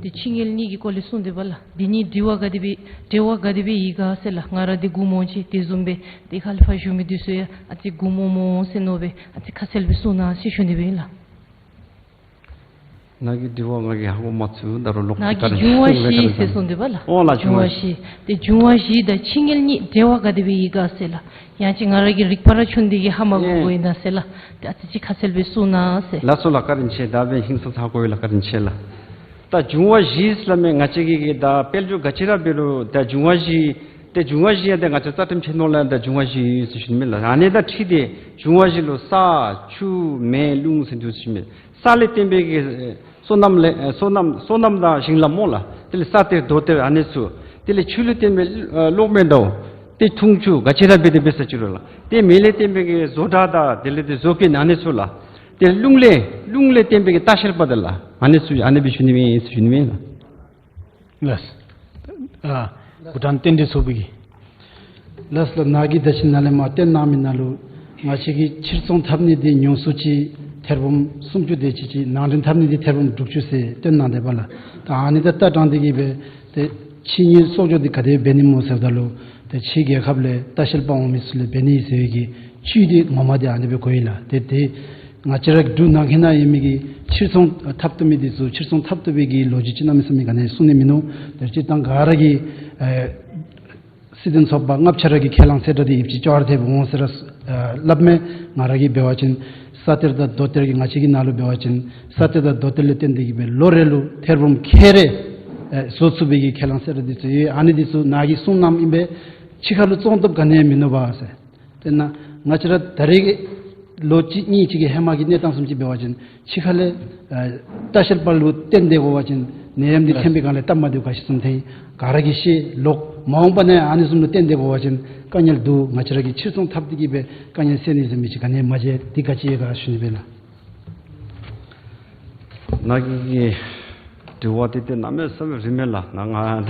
ཏེ་ཕྱི་དངུལ་གཉིས་ཀྱི་སྐོར་ལས་གསུངས་ཏེ་འབདཝ་ལགས། འདི་གཉིས་འབྲེལ་བ་ག་དེ་སྦེ་འབྲེལ་བ་ག་དེ་སྦེ་ཡོད་ག་ཟེར་ལགས། ང་ར་འདི་གུ་མོ་ཅིག་དེ་བཟུམ་སྦེ་ཏེ་ཁ་ལས་ཕར་བཞུགས་མི་འདི་ཚུ་ཡང་ཨ་ཙི་གུ་མོ་མོ་ཟེར་མནོ་སྦེ་ཨ་ཙི་ཁ་གསལ་སྦེ་གསུངས་གནང་ཟེར་ཞུ་ནི་སྦེ་ཨིན་ལགས། ནཱ་གི་དྲི་བ་ང་གིས་ཧ་གོ་མ་ཚུགས། ད་རུང་ལོག་ནཱ་གིས་འབྱུང་བ་བཞི་ཟེར་གསུངས་ཏེ་འབདཝ་ལགས། འོང་ལགས། འབྱུང་བ་བཞི། ཏེ་འབྱུང་བ་བཞི་དང་ཕྱི་དངུལ་གཉིས་འབྲེལ་བ་ག་དེ་སྦེ་ཡོད་ག་ཟེར་ལགས། ཡང་ཅིན་ང་ར་གི་རིག་པ་ར་ཆུང་འདི་གིས་ཧ་མ་གོ་གོ་ཨིན་ན་ཟེར་ལགས། ཏེ་ཨ་ཙི་ཅིག་ཁ་གསལ་སྦེ་གསུངས་གནང་ཟེར། ལགས་སོ་ལགས། བཀའ་དྲིན་ཆེ། ད་འབདན་ཧིང་སངས་ས་ཧ་གོ་ཡི་ལགས། བཀའ་དྲིན་ཆེ་ལགས། ད་འབྱུང་བ་བཞི་ཟེར་སླབ་མི་ང་བཅས་ཀྱིས་གི་ད་དཔལ་འབྱོར་ག་ཅི་ར་འབད་རུང་ད་འབྱུང་བ་བཞི། ཏེ་འབྱུང་བ་བཞི་ཡང་ཏེ་ང་བཅས་རྩ་ཁྲིམས་ཆེན་མོ་ལུ་ཡང་ད་འབྱུང་བ་བཞི་ཟེར་ཞུ་ནི་མས་ལགས། ཨ་ནི་དང་འཁྲིལ་ཏེ་འབྱུང་བ་བཞི་ལུ་ས་ཆུ་མེ་རླུང་ཟེར་འདུག་ཟེར་ཞུ་ནི་མས། ས་ལས་བརྟེན་པའི་གི་སོ་ནམ་ལས་སོ་ནམ་སོ་ནམ་དང་ཞིང་ལམ་སྨོ་ལགས། དེ་ལས་ས་གཏེར་རྡོ་གཏེར་ཨ་ནི་ཚུ། དེ་ལས་ཆུ་ལས་བརྟེན་པའི་གློག་མེ་དང་ཏེ་འཐུང་ཆུ་ག་ཅི་ར་འབད་དེ་འབད་ས་ཅི་རུང་ལགས། ཏེ་མེ་ལས་བརྟེན་པའི་གི་བཟོ་གྲྭ་དང་དེ་ལས་ཏེ་བཟོ་བཀོད་ཨ་ནི་ཚུ་ལགས། ཏེ་རླུང་ལས་རླུང་ལས་བརྟེན་པའི་གི་ལྟ་བཤལ་པ་དང་ལགས། ཨ་ནི་ཚུ་ཨ་ནི་སྦེ་ཞུ་ནི་མས་ཟེར་ཞུ་ནི་མས་ལགས། ལགས། ཨ་བྷུ་ཊཱན་རྟེན་འབྲེལ་ཚོགས་པའི་གི། ལགས་ལགས། ནཱ་གིས་ད་ཅི་ནཱ་ལས་མར་བསྟན་གནང་མི་ནང་ལུ་ང་བཅས་ཀྱིས་ཕྱིར་ཚོང་འཐབ་ནི་འདི་ཉུང་སུ་ཅིག་ཐེར་འབུམ་སུམ་ཅུ་དེ་ཅིག་ཅིག། ནང་འདྲེན་འཐབ་ནི་འདི་ཐེར་འབུམ་དྲུག་ཅུ་ཟེར་བསྟན་གནང་དེ་འབདཝ་ལགས། ད་ཨ་ནི་དང་ལྟ་སྟངས་འདི་གིས་སྦེ་ཏེ་ཕྱི་དངུལ་གསོག་འཇོག་འདི་ག་དེ་འབད་ནི་སྨོ་ཟེརཝ་ད་ལུ་ཏེ་ཕྱི་རྒྱལ་ཁབ་ལས་ལྟ་བཤལ་པ་འོང་མི་ཚུ་ལས་འབད་ནི་ཟེར་བའི་གི་བཅུད་འདི་ངོ་མ་འདི་ཨ་ནི་སྦེ་གོ་ཡི་ལགས། ཏེ་ཏེ་ང་བཅས་ར་འབྲུག་ནང་འཁོད་ནང་ཡོད་མི་གི་ཕྱིར་ཚོང་འཐབ་བཏུབ་མི་འདི་ཚུ་ཕྱིར་ཚོང་འཐབ་བཏུབ་པའི་གི་ལོ་རྒྱུས་ཅིག་གནམ་མེད་ས་མེད་ག་ནི་གསུང་ནི་མིན་ནུག། ཏེ་སྤྱིར་བཏང་ག་ར་གིས་ཨེ་ སྲིད་དོན་ཚོགས་པ་ལྔ་བཅུ་ར་གི་ཁས་བླངས་གསལ་བསྒྲགས་འདི་ཡིབ་ཅི་ཅོག་ར་ཐེབས་འོང་ཟེར་ར་ཨ་སླབ་མས། ང་ར་གིས་འབད་བ་ཅིན་ས་གཏེར་དང་རྡོ་གཏེར་གྱི་ང་བཅས་ཀྱི་ནང་ལུ་འབད་བ་ཅིན་ས་གཏེར་དང་རྡོ་གཏེར་ལས་བརྟེན་ཏེ་གིས་སྦེ་ལོ་རེ་ལུ་ཐེར་འབུམ་ཁལ་རེ་ཨེ་བཟོ་ཚུགས་པའི་གི་ཁས་བླངས་གསལ་བསྒྲགས་འདི་ཚུ་ཡོད། ཨ་ནི་འདི་ཚུ་ནཱ་གིས་གསུངས་གནངམ་ཨིན་པས། ཕྱི་ཁ་ལུ་བཙོང་བཏུབ་ག་ནི་ཡང་མིན་འདུག་པ་ཟེར། དེ་ན་ང་བཅས་ར་ད་རེས་ཀྱི་ལོ་གཅིག་གཉིས་ཅིག་གི་ཧེ་མ་གི་གནས་སྟངས་བཟུམ་ཅིག་འབད་བ་ཅིན་ཕྱི་ཁ་ལས་ཨ་ལྟ་བཤལ་པ་ལུ་བརྟེན་ཏེ་དགོ་པ་ཅིན་ནད་ཡམས་འདི་ཐོན་པའི་སྒང་ལས་སྟབས་མ་བདེཝ་ག་ཅི་བཟུམ་ཐོན་ག་ར་གིས་ཤེས། ལོག་མ་འོངས་པ་ནང་ཨ་ནི་བཟུམ་ལུ་བརྟེན་ཏེ་དགོ་པ་ཅིན་དཀའ་ངལ་འདུག། ང་བཅས་ར་གིས་ཕྱིར་ཚོང་འཐབ་སྟེ་གིས་སྦེ་དཀའ་ངལ་སེལ་ནི་བཟུམ་མི་ཅིག་ག་ནི་ཡང་མ་མཇལ། འདི་ག་ཅི་ཡོད་ག་ཞུ་ནི་སྦེ་ལགས། ནཱ་གི་གི་དྲི་བ་འདི་ཏེ་གནམ་མེད་ས་མེད་རིངམ་མས་ལགས། ནཱ་ང་ད་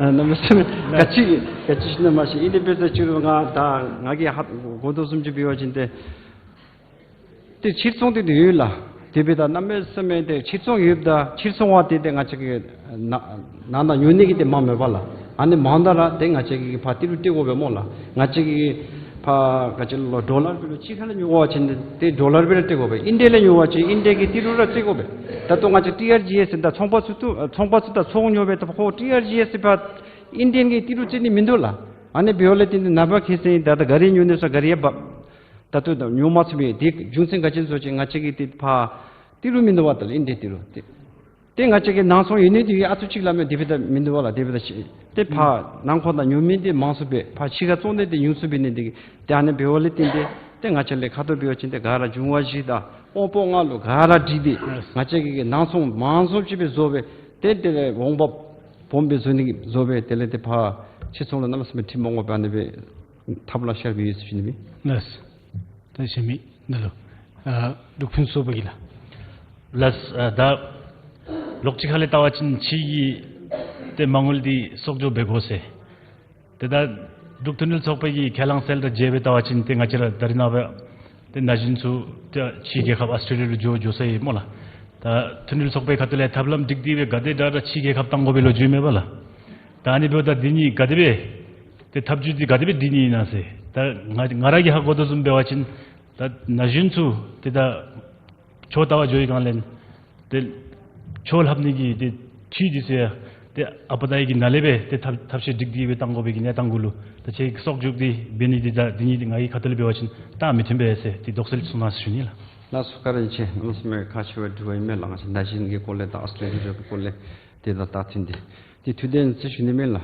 གནམ་མེད་ས་མེད་ག་ཅི་ག་ཅི་ཞུ་ནི་མ་ཤེས། ཨིན་ཏེ་འབད་ས་ཅིག་རུང་ང་ད་ང་གིས་ཧ་གོ་དོ་བཟུམ་ཅིག་འབད་བ་ཅིན་ཏེ་ཏེ་ཕྱིར་ཚོང་འདི་ཏེ་ཡོད་ལགས། དེ་འབདཝ་ད་གནམ་མེད་ས་མེད་ཏེ་ཕྱིར་ཚོང་ཡོདཔ་ད་ཕྱིར་ཚོང་བ་འདི་ཏེ་ང་བཅས་ཀྱི་ནང་ནང་ན་ཉོ་ནི་གི་ཏེ་མང་མེད་པ་ལགས། ཨ་ནི་མང་ད་ར་ཏེ་ང་བཅས་ཀྱིས་ཕར་ཏི་རུ་སྤྲོད་དགོ་པས་སྨོ་ལགས། ང་བཅས་ཀྱིས་ཕར་ག་ཅི་ལོ་ཌོ་ལར་འབད་རུང་ཕྱི་ཁ་ལས་ཉོ་བ་ཅིན་ཏེ་ཌོ་ལར་སྦེ་ར་སྤྲོད་དགོ་པས། ཨིན་ཌི་ཡ་ལས་ཉོ་བ་ཅིན་ཨིན་ཌི་ཡ་གི་ཏི་རུ་ར་སྤྲོད་དགོ་པས། ད་ལྟོ་ང་བཅས་ཊི་ཨར་ཇི་ཨེསི་ཟེར་ད་ཚོང་པ་ཚུ་ད་ཚོང་པ་ཚུ་ད་ཚོང་ཉོ་སྦེ་ད་ཁོ་ཊི་ཨར་ཇི་ཨེསི་ཕར་ཨིན་ཌི་ཡ་གི་ཏི་རུ་སྤྲོད་ནི་མིན་འདུག་ལགས། ཨ་ནི་འབདཝ་ལས་བརྟེན་ཏེ་ནངས་པ་ཁ་སང་ད་ད་ག་རི་ཉོ་ནི་སོང་ག་རི་ཡང་འབག་ད་ལྟོ་ད་ཉོ་མ་ཚུགས་པས། དེ་རྒྱུ་མཚན་ག་ཅི་ཟེར་བ་ཅིན་ང་བཅས་ཀྱི་ཏེ་ཕར་ཏི་རུ་མིན་འདུག་པ་ད་ལགས། ཨིན་ཌི་ཡ་ཏི་རུ་ཏེ་ཏེ་ང་བཅས་ཀྱི་ནང་ཚོང་ཡོད་ནི་འདི་ཨ་ཙུ་ཅིག་ལས་མེད། དེ་འབདཝ་ད་མིན་འདུག་པ་ལགས། དེ་འབདཝ་ད་ཏེ་ཕར་ནང་འཁོད་ནང་ཉོ་མི་འདི་མང་སུ་སྦེ་ཕར་ཕྱི་ཁར་བཙོང་ནི་འདི་ཉུང་སུ་འབད་ནི་འདི་གིས་ཏེ་ཨ་ནི་འབདཝ་ལས་བརྟེན་ཏེ་ཏེ་ང་བཅས་ལས་ཁ་ཐུག་འབད་བ་ཅིན་ཏེ་ག་ར་འབྱུང་བ་བཞི་དང་དབང་པོ་ལྔ་ལུ་ག་ར་དྲིལ་ཏེ་ང་བཅས་ཀྱི་ནང་ཚོང་མང་སུ་ཅིག་སྦེ་བཟོ་སྦེ་ཏེ་དེ་ལས་འོང་འབབ་སྦོམ་སྦེ་བཟོ་ནི་བཟོ་སྦེ་དེ་ལས་ཏེ་ཕར་ཕྱིར་ཚོང་ལུ་གནམ་མེད་ས་མེད་ཁྲལ་མ་དགོ་པར་ཨ་ནི་སྦེ་ཐབས་ལ་ཤར་བའི་ཡོད་ཟེར་ཞུ་ནི་མས། ལགས། ད་ཞུ་མི་ནཱ་ལུ་ཨ་འབྲུག་ཕུན་ཚོགས་པ་གིས་ལགས། ལགས། ཨ་ད་ལོགས་ཅིག་ཁ་ལས་བལྟ་བ་ཅིན་ཕྱི་གི་ཏེ་མ་དངུལ་འདི་གསོག་འཇོག་འབད་དགོ་ཟེར། ཏེ་ད་འབྲུག་མཐུན་འབྲེལ་ཚོགས་པ་གི་ཁས་བླངས་གསལ་བསྒྲགས་མཇལ་སྦེ་བལྟ་བ་ཅིན་ཏེ་ང་བཅས་ར་ད་རེས་ནངས་པ་ཏེ་ན་གཞོན་ཚུ་ཏེ་ཕྱིའི་རྒྱལ་ཁབ་ཨཱོས་ཊེ་ལི་ཡ་ལུ་འགྱོ་འགྱོ་ས་ཨིན་སྨོ་ལགས། ད་མཐུན་འབྲེལ་ཚོགས་པའི་ཁ་ཐུག་ལས་ཐབས་ལམ་སྒྲིག་སྟེ་སྦེ་ག་དེ་དྲག་དྲག་ཕྱིའི་རྒྱལ་ཁབ་གཏང་དགོ་པའི་ལོ་རྒྱུས་མེད་པ་ལགས། ད་ཨ་ནི་འབདཝ་ད་འདི་གཉིས་ག་དེ་སྦེ་ཏེ་ཐབས་བྱུས་འདི་ག་དེ་སྦེ་སྒྲིག་ནི་ཨིན་ན་ཟེར། ད་ང་ང་ར་གིས་ཧ་གོ་དོ་བཟུམ་འབད་བ་ཅིན་ད་ན་གཞོན་ཚུ་ཏེ་ད་ཆོས་ལྟ་བར་འགྱོ་བའི་སྒང་ལས་ཏེ་ཆོས་ལྷབ་ནི་གི་ཏེ་ཆོས་འདི་ཚུ་ཡང་ཏེ་ཨ་པ་དང་ཡི་གི་ནང་ལས་སྦེ་ཏེ་ཐབས་ཐབས་ཤེས་སྒྲིག་སྟེ་སྦེ་གཏང་དགོ་པའི་གི་གནས་སྟངས་གུ་ལུ་ད་ཁྱེད་ཀྱིས་གསོག་འཇོག་འདི་འབད་ནི་འདི་ད་འདི་གཉིས་འདི་ང་གི་ཁ་ཐུག་ལས་འབད་བ་ཅིན་ད་མི་མཐུན་པས་ཟེར་ཏེ་དོགས་སེལ་གསུང་གནང་ཟེར་ཞུ་ནི་ལགས། ལགས་སོ། བཀའ་དྲིན་ཆེ། གནམ་མེད་ས་མེད་ཁག་ཆེ་བའི་དྲི་བ་ཨིན་མས་ལགས། ང་བཅས་ན་གཞོན་གྱི་སྐོར་ལས་དང་ཨཱོས་ཊེ་ལི་ཡ་གི་སྐོར་ལས་ཏེ་ད་ད་ཐུན་ཏེ་ཏེ་ཐུགས་བདེན་ཟེར་ཞུ་ནི་མས་ལགས།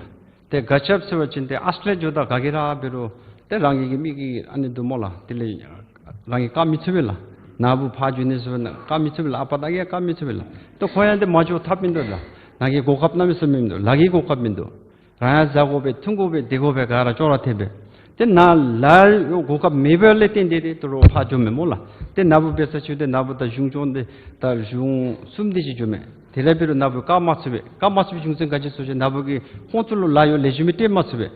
ཏེ་ག་ཅི་སྦེ་ཟེར་བ་ཅིན་ཏེ་ཨཱོས་ཊེ་ལི་ཡ་འགྱོཝ་ད་ག་གིས་ར་འབད་རུང་ཏེ་རང་གི་གི་མི་གི་ཨ་ནི་འདུག་སྨོ་ལགས། དེ་ལས་རང་གིས་བཀག་མི་ཚུགས་པས་ལགས། ནཱ་བུ་ཕར་འགྱོ་ནི་ཟེར་བ་ན་བཀག་མི་ཚུགས་པས་ལགས། ཨ་པ་དང་ཡི་གིས་བཀག་མི་ཚུགས་པས་ལགས། ཏེ་ཁོ་ཡང་ཏེ་མ་འགྱོ་ཐབས་མིན་འདུག་ལགས། ནཱ་གི་གོ་སྐབས་གནམ་མེད་ས་མེད་མིན་འདུག། ལཱ་གི་གོ་སྐབས་མིན་འདུག། རང་ཡང་བཟའ་དགོ་པས་འཐུང་དགོ་པས་སྡོད་དགོ་པས་ག་ར་ཅོག་ར་འཐདཔ་སྦེ། ཏེ་ནཱ་ལཱ་གོ་སྐབས་མེད་པ་ལས་བརྟེན་ཏེ་ཏེ་དོ་རུང་ཕར་འགྱོཝ་མས་སྨོ་ལགས། ཏེ་ནཱ་བུ་འབད་ས་ཅིག་ཏེ་ནཱ་བུ་ད་གཞུང་སྐྱོང་འདི་ད་གཞུང་གསུམ་དེ་ཅིག་འགྱོཝ་མས། དེ་ལས་འབད་རུང་ནཱ་བུ་བཀག་མ་ཚུགས་པས། བཀག་མ་ཚུགས་པའི་རྒྱུ་མཚན་ག་ཅི་ཟེར་བ་ཅིན་ནཱ་བུ་གིས་ཁོང་ཚུ་ལུ་ལཱ་གཡོག་ལེགས་ཤོམ་སྦེ་སྤྲོད་མ་ཚུགས་པས།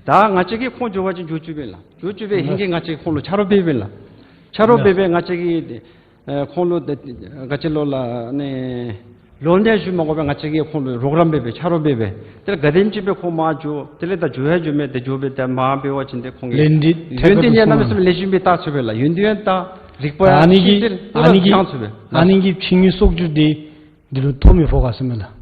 ད་ང་བཅས་ཀྱིས་ཁོང་འགྱོ་བ་ཅིན་འགྱོ་བཅུག་པས་ལགས། འགྱོ་བཅུག་པའི་ཧེང་གིས་ང་བཅས་ཁོང་ལུ་ཆ་རོགས་འབད་བས་ལགས། ཆ་རོགས་འབད་བས་ང་བཅས་ཀྱིས་ཨེ་ཁོང་ལུ་ཏེ་ག་ཅི་ལོ་ལགས་ནི་ལོ་ནི་ཞུ་མ་དགོ་པར་ང་བཅས་ཀྱིས་ཁོང་ལུ་རོགས་རམ་འབད་བས་ཆ་རོགས་འབད་བས། དེ་ལས་ག་དེམ་ཅིག་སྦེ་ཁོང་མར་འགྱོ། དེ་ལས་ད་འགྱོ་ཡང་འགྱོཝ་མས། ཏེ་འགྱོ་སྦེ་ཏེ་མར་འབད་བ་ཅིན་ཏེ་ཁོང་གིས་ལན་འདི་ཡོན་ཏན་ཡང་གནམ་མེད་ས་མེད་ལེགས་ཤོམ་སྦེ་བལྟ་ཚུགས་པས་ལགས། ཡོན་ཏན་ཡང་བལྟ། རིག་པ་ཡང་ཨ་ནི་གི་ཤེས་ཏེ་ཨ་ནི་གི་སྦྱང་ཚུགས་པས་ལགས། ཨ་ནི་གི་ཕྱི་དངུལ་གསོག་འཇོག་འདི་འདི་ལུ་ཐོ་མི་ཕོག་ག་ཟེར་མས་ལགས།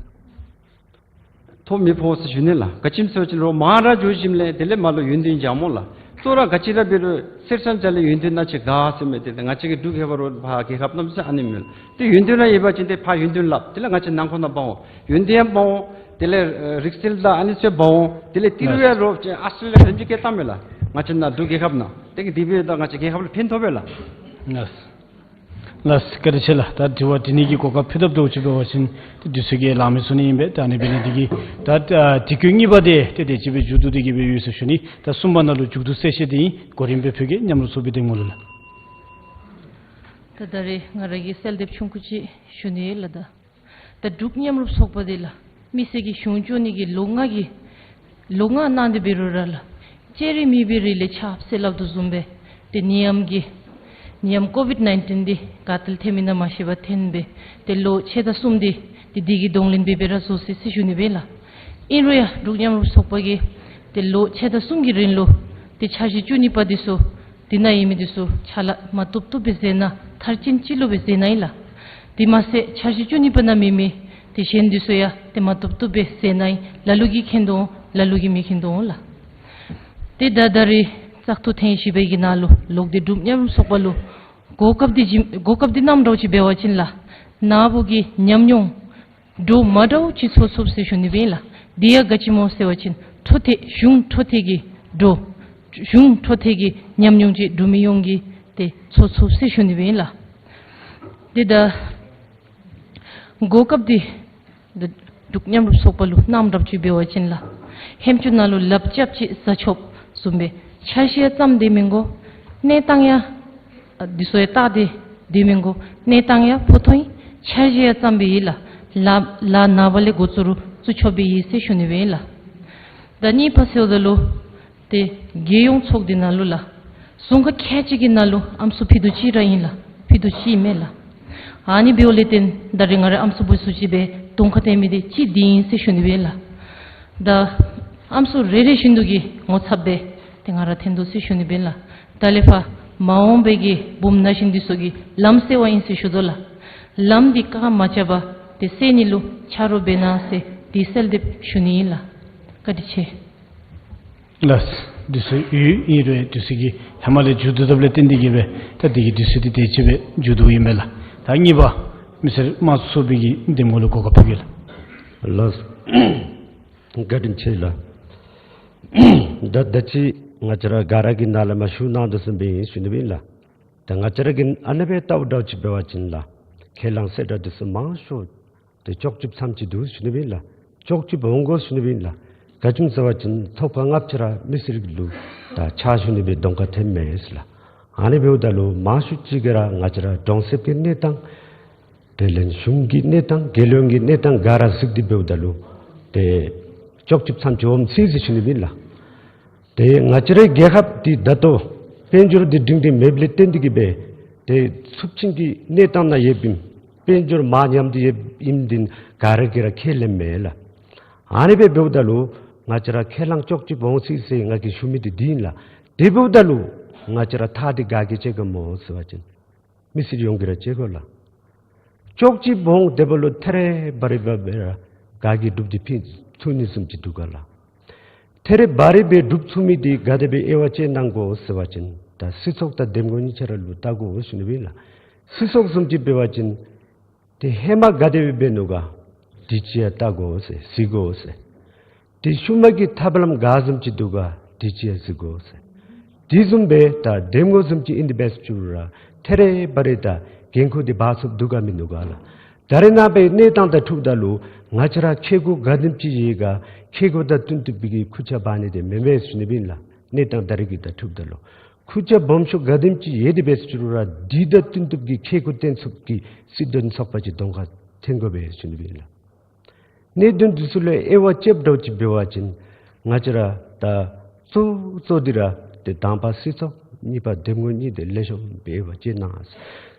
ཐོ་མི་ཕོག་ཟེར་ཞུ་ནི་ལགས། ག་ཅི་སྨོ་ཟེར་བ་ཅིན་རོགས་མར་ར་འགྱོ་ཞིནམ་ལས་དེ་ལས་མར་ལུ་ཡོན་ཏན་སྦྱང་སྨོ་ལགས། གཙོ་བོ་ར་ག་ཅི་ར་འབད་རུང་གསེར་སྲང་ལྕགས་ལས་ཡོན་ཏན་ནང་ཆེ་ག་ཟེར་མི་འདི་ཏེ་ང་བཅས་ཀྱི་འབྲུག་ཁྱད་པར་རོགས་ཕར་རྒྱལ་ཁབ་གནམ་མེད་ས་མེད་ཨ་ནི་མེད་ལགས། ཏེ་ཡོན་ཏན་ར་ཡོད་པ་ཅིན་ཏེ་ཕར་ཡོན་ཏན་ལྷབ། དེ་ལས་ང་བཅས་ནང་འཁོད་ནང་འབག་འོང་། ཡོན་ཏན་ཡང་འབག་འོང་། དེ་ལས་ཨེ་རིག་རྩལ་དང་ཨ་ནི་ཚུ་འབག་འོང་། དེ་ལས་ཏི་རུ་ཡང་རོགས་ཨཱོས་ཊེ་ལི་ཡ་ལུ་རིམ་གྱིས་བསྐྱལ་བཏངམ་མས་ལགས། ང་བཅས་ནཱ་འབྲུག་རྒྱལ་ཁབ་ནང་། དེ་གིས་དེ་འབདཝ་ད་ང་བཅས་རྒྱལ་ཁབ་ལུ་ཕན་ཐོགས་པས་ལགས། ལགས། ལགས་སོ། བཀའ་དྲིན་ཆེ་ལགས། ད་དྲི་བ་དྲི་ནི་གི་གོ་སྐབས་ཕུལ་ཐབས་འདྲཝ་ཅིག་འབད་བ་ཅིན་ཏེ་དུས་ཚོད་ཀྱིས་ལང་མི་ཚུགས་ནི་ཨིན་པས། ད་ཨ་ནི་འབད་ནི་འདི་གིས་ད་ཨ་དྲི་བཀོད་གཉིས་པ་འདི་ཏེ་དེ་ཅིག་སྦེ་མཇུག་བསྡུ་སྟེ་གི་སྦེ་ཡོད་ཟེར་ཞུ་ནི། ད་གསུམ་པ་ནང་ལུ་མཇུག་བསྡུ་གསལ་བཤད་འདི་གོ་རིམ་སྦེ་ཕུལ་གེ། མཉམ་རོགས་ཚོགས་པའི་གདོང་ལུ་ལགས། ད་ད་རེས་ང་ར་གིས་གསལ་འདེབས་ཆུང་ཀུ་ཅིག་ཞུ་ནི་ལགས། ད་ད་འབྲུག་མཉམ་རུབ་ཚོགས་པ་འདི་ལགས་མི་སེར་གྱི་གཞུང་སྐྱོང་ནི་གི་ལོ་ལྔ་གི་ལོ་ལྔ་གནང་སྟེ་འབད་རུང་ར་ལགས་སྤྱན་རས་གཟིགས་མི་འབད་རིགས་ལས་ཁྱབ་ཟེར་སླབ་དོ་བཟུམ་སྦེ་ཏེ་ནད་ཡམས་ཀྱི་ནད་ཡམས་ཀོ་བིཌ་ནའིན་ཊིན་འདི་ག་ཏེ་ལས་ཐོནམ་ཨིན་ན་མ་ཤེས་པར་ཐོན་སྦེ་ཏེ་ལོ་ཕྱེད་དང་གསུམ་འདི་ཏེ་འདི་གི་གདོང་ལེན་འབད་འབད་ར་བཟོ་ཡི་ཟེར་ཞུ་ནི་སྦེ་ལགས། ཨིན་རུང་ཡང་འབྲུག་མཉམ་རུབ་ཚོགས་པ་གིས་ཏེ་ལོ་ཕྱེད་དང་གསུམ་གྱི་རིང་ལུ་ཏེ་འཆར་གཞི་བཅུ་གཉིས་པ་འདི་ཚུ་འདི་ནང་ཡོད་མི་འདི་ཚུ་ཕྱག་ལཱ་མ་བཏུབ་བཏུབ་སྦེ་མཛད་གནང་། མཐར་ཕྱིན་ཅི་ལོ་སྦེ་མཛད་གནང་ཡི་ལགས། དེ་མ་ཚད་འཆར་གཞི་བཅུ་གཉིས་པ་ནང་མེད་མི་དེ་གཞན་འདི་ཚུ་ཡང་ཏེ་མ་བཏུབ་བཏུབ་སྦེ་མཛད་གནང་ཡི། ལ་ལུ་གིས་མཁྱེན་དོ་འོང་། ལ་ལུ་གིས་མི་མཁྱེན་དོ་འོང་ལགས། ད་ད་རེས་བཙག་འཐུ་ཐེངས་བཞི་པའི་གི་ནང་ལུ་ལོག་སྟེ་འབྲུག་མཉམ་རུབ་ཚོགས་པ་ལུ་གོ་སྐབས་འདི་བྱིན་གོ་སྐབས་འདི་གནངམ་འདྲཝ་ཅིག་འབད་བ་ཅིན་ལགས། ནཱ་བུ་གི་ཉམས་མྱོང་འདྲཝ་མ་འདྲཝ་ཅིག་ཚོར་ཚུགས་ཟེར་ཞུ་ནི་སྦེ་ཨིན་ལགས། དེ་ཡང་ག་ཅི་སྨོ་ཟེར་བ་ཅིན་འཕྲོ་མཐུད་གཞུང་འཕྲོ་མཐུད་ཀྱི་འདྲཝ་གཞུང་འཕྲོ་མཐུད་ཀྱི་ཉམས་མྱོང་ཅིག་འབྲུག་མི་ཡོངས་ཀྱིས་ཏེ་ཚོར་ཚུགས་ཟེར་ཞུ་ནི་སྦེ་ཨིན་ལགས། ཏེ་ད་གོ་སྐབས་འདི་འབྲུག་མཉམ་རུབ་ཚོགས་པ་ལུ་གནངམ་འདྲཝ་ཅིག་འབད་བ་ཅིན་ལགས། ཧེམ་ཅུང་ནང་ལུ་ལགཔ་རྐྱབ་ཅིག་ཟ་ཆོགཔ་བཟུམ་སྦེ་འཆར་གཞི་ཡང་བརྩམས་ཏེ་མི་དགོ། གནས་སྟངས་ཡང་ཨ་འདི་ཚུ་ཡང་བལྟ་སྟེ་སྡོད་མི་དགོ། གནས་སྟངས་ཡང་ཕོ་ཐོང་ཨིན། འཆར་གཞི་ཡང་བརྩམས་སྦེ་ཨིན་ལགས། ལཱ་ལཱ་ནངས་པ་ལས་འགོ་བཙུགས་རུང་བཙུགས་ཆོགཔ་སྦེ་ཨིན་ཟེར་ཞུ་ནི་སྦེ་ཨིན་ལགས། ད་གཉིས་པ་ཟེརཝ་ད་ལུ་ཏེ་རྒྱལ་ཡོངས་ཚོགས་འདུ་ནང་ལུ་ལགས། རྫོང་ཁག་ཁལ་གཅིག་གི་ནང་ལུ་ཨམ་སྲུ་ཕུད་རྡོག་གཅིག་ར་ཨིན་ལགས། ཕུད་རྡོག་གཅིག་མས་ལགས། ཨ་ནི་འབདཝ་ལས་བརྟེན་ད་རེས་ང་ར་ཨམ་སྲུ་འབོ་ཚུགས་ཅི་སྦེ་གདོང་ཁར་བསྟན་མི་འདི་གཅིག་འདི་ཨིན་ཟེར་ཞུ་ནི་སྦེ་ཨིན་ལགས། ད་ཨམ་སྲུ་རེ་རེ་བཞིན་དུ་གིས་ངོ་ཚབ་སྦེ་ཏེ་ང་ར་འཐོན་དོ་ཟེར་ཞུ་ནི་སྦེ་ཨིན་ལགས། ད་ལས་ཕར་མ་འོངས་པའི་གི་བུམོ་ན་གཞོན་འདི་ཚུ་གིས་ལམ་སེལ་བ་ཨིན་ཟེར་ཞུ་དོ་ལགས། ལམ་འདི་བཀག་མ་རྐྱབ་པར་ཏེ་སེལ་ནི་ལུ་ཆ་རོགས་འབད་གནང་ཟེར་དེ་གསལ་འདེབས་ཞུ་ནི་ཨིན་ལགས། བཀའ་དྲིན་ཆེ། ལགས། དུས་ཚོད་ཡོད་ཨིན་རུང་དུས་ཚོད་ཀྱི་ཧེ་མ་ལས་མཇུག་བསྡུ་དཔ་ལས་བརྟེན་ཏེ་གིས་སྦེ་ད་འདི་གི་དུས་ཚོད་འདི་དེ་ཅིག་སྦེ་མཇུག་བསྡུཝ་ཨིན་མས་ལགས། ད་གཉིས་པ་མི་སེར་དམངས་གཙོ་ཚོགས་པའི་གི་འདེམས་ངོ་ལུ་གོ་སྐབས་ཕུལ་གེ་ལགས། ལགས། བཀའ་དྲིན་ཆེ་ལགས། ད་ད་ཅི་ང་བཅས་ར་ག་ར་གིས་ནཱ་ལས་མར་ཞུ་གནང་དོ་བཟུམ་སྦེ་ཨིན་ཞུ་ནི་སྦེ་ཨིན་ལགས། ད་ང་བཅས་ར་གིས་ཨ་ནེ་སྦེ་བལྟཝ་འདྲཝ་ཅིག་འབད་བ་ཅིན་ལགས། ཁས་བླངས་གསལ་བསྒྲགས་འདི་ཚུ་མང་ཤོས་ཏེ་ལྕོགས་གྲུབ་ཙམ་ཅིག་འདུག་ཞུ་ནི་སྦེ་ཨིན་ལགས། ལྕོགས་གྲུབ་འོང་དགོ་ཞུ་ནི་སྦེ་ཨིན་ལགས། ག་ཅི་སྨོ་ཟེར་བ་ཅིན་ཐོབ་ཁ་ལྔ་བཅུ་ར་མི་སེར་ལུ་ད་ཕྱག་ཞུ་ནི་སྦེ་གདོང་ཁར་འཐོནམ་མས་ལགས། ཨ་ནི་འབདཝ་ད་ལུ་མང་ཤོས་ཅིག་གིས་ར་ང་བཅས་ར་གྲོང་གསེབ་ཀྱི་གནས་སྟངས་དེ་ལས་གཞུང་གི་གནས་སྟངས་རྒྱལ་ཡོངས་ཀྱི་གནས་སྟངས་ག་ར་གཟིགས་ཏེ་འབདཝ་ད་ལུ་ཏེ་ལྕོགས་གྲུབ་ཙམ་ཅིག་འོངམ་ཅིག་ཟེར་ཞུ་ནི་སྦེ་ཨིན་ལགས། ཏེ་ང་བཅས་རའི་རྒྱལ་ཁབ་འདི་ད་ལྟོ་དཔལ་འབྱོར་འདི་སྒྲིང་སྒྲིང་མེདཔ་ལས་བརྟེན་ཏེ་གིས་སྦེ་ཏེ་ཚབས་ཆེན་གྱི་གནས་སྟངས་ནང་ཡོདཔ་ཨིན། དཔལ་འབྱོར་མར་ཉམས་ཏེ་ཡོདཔ་ཨིནམ་འདི་ག་ར་གིས་ར་ཁས་ལེནམ་མས་ལགས། ཨ་ནི་སྦེ་འབདཝ་ད་ལུ་ང་བཅས་ར་ཁས་བླངས་ལྕོགས་གྲུབ་འོང་ཅི་ཟེར་ང་གིས་ཞུ་མི་འདི་འདི་ཨིན་ལགས། དེ་འབདཝ་ད་ལུ་ང་བཅས་ར་ཐག་འདི་ག་གིས་བཅད་གེ་སྨོ་ཟེར་བ་ཅིན་མི་སེར་ཡོངས་ཀྱིས་ར་བཅད་དགོ་ལགས། ལྕོགས་གྲུབ་འོང་དེ་འབདཝ་ལུ་ཐད་རི་བ་རི་སྦེ་ར་ག་གིས་སྒྲུབ་སྟེ་ཕུལ་ཚུགས་ནི་བཟུམ་ཅིག་འདུག་ག་ལགས། ཐད་རི་བ་རི་སྦེ་སྒྲུབ་ཚུགས་མི་འདི་ག་དེ་སྦེ་དབྱེ་བ་དཔྱད་གནང་དགོ་ཟེར་བ་ཅིན་ད་སྲིད་ཚོགས་དང་འདེམས་ངོ་གཉིས་ཆ་ར་ལུ་བལྟ་དགོ་ཞུ་ནི་སྦེ་ཨིན་ལགས། སྲིད་ཚོགས་བཟུམ་ཅིག་འབད་བ་ཅིན་ཏེ་ཧེ་མ་ག་དེ་སྦེ་འབད་ནུག་ག་དེ་ཅིག་ཡང་བལྟ་དགོ་ཟེར་གཟིགས་དགོ་ཟེར། ཏེ་ཤུལ་མ་གི་ཐབས་ལམ་ག་བཟུམ་ཅིག་འདུག་ག་དེ་ཅིག་ཡང་གཟིགས་དགོ་ཟེར། དེ་བཟུམ་སྦེ་ད་འདེམས་ངོ་བཟུམ་ཅིག་ཨིན་ཏེ་འབད་ཚུགས་རུང་ར་ཐད་རི་བ་རི་ད་འགན་ཁུར་འདི་འབག་ཚུགསཔ་འདུག་ག་མིན་འདུག་ག་ལགས། ད་རེས་ནངས་པའི་གནས་སྟངས་དང་འཁྲིལཝ་ད་ལུ་ང་བཅས་ར་ཁེ་གོ་ག་དེམ་ཅིག་ཡོད་ག་ཁེ་གོ་དང་བསྟུན་ཏེ་སྦེ་གི་ཁུར་ཆ་འབག་ནི་འདི་མེན་མས་ཟེར་ཞུ་ནི་སྦེ་ཨིན་ལགས། གནས་སྟངས་ད་རེས་ཀྱི་དང་འཁྲིལཝ་ད་ལུ་ཁུར་ཆ་སྦོམ་ཤོས་ག་དེམ་ཅིག་ཡོད་དེ་འབད་ཚུགས་རུང་ར་དེ་དང་བསྟུན་ཏེ་སྦེ་གི་ཁེ་གོ་བཏོན་ཚུགསཔ་གི་སྲིད་དོན་ཚོགས་པ་ཅིག་གདོང་ཁར་འཐོན་དགོ་པས་ཟེར་ཞུ་ནི་སྦེ་ཨིན་ལགས། གནད་དོན་འདི་ཚུ་ལུ་དབྱེ་བ་དཔྱདཔ་འདྲཝ་ཅིག་འབད་བ་ཅིན་ང་བཅས་ར་ད་གཙོ་གཙོ་འདི་ར་ཏེ་དང་པ་སྲིད་ཚོགས་གཉིས་པ་འདེམས་ངོ་གཉིས་ཏེ་ལེགས་ཤོམ་སྦེ་དབྱེ་བ་དཔྱད་གནང་།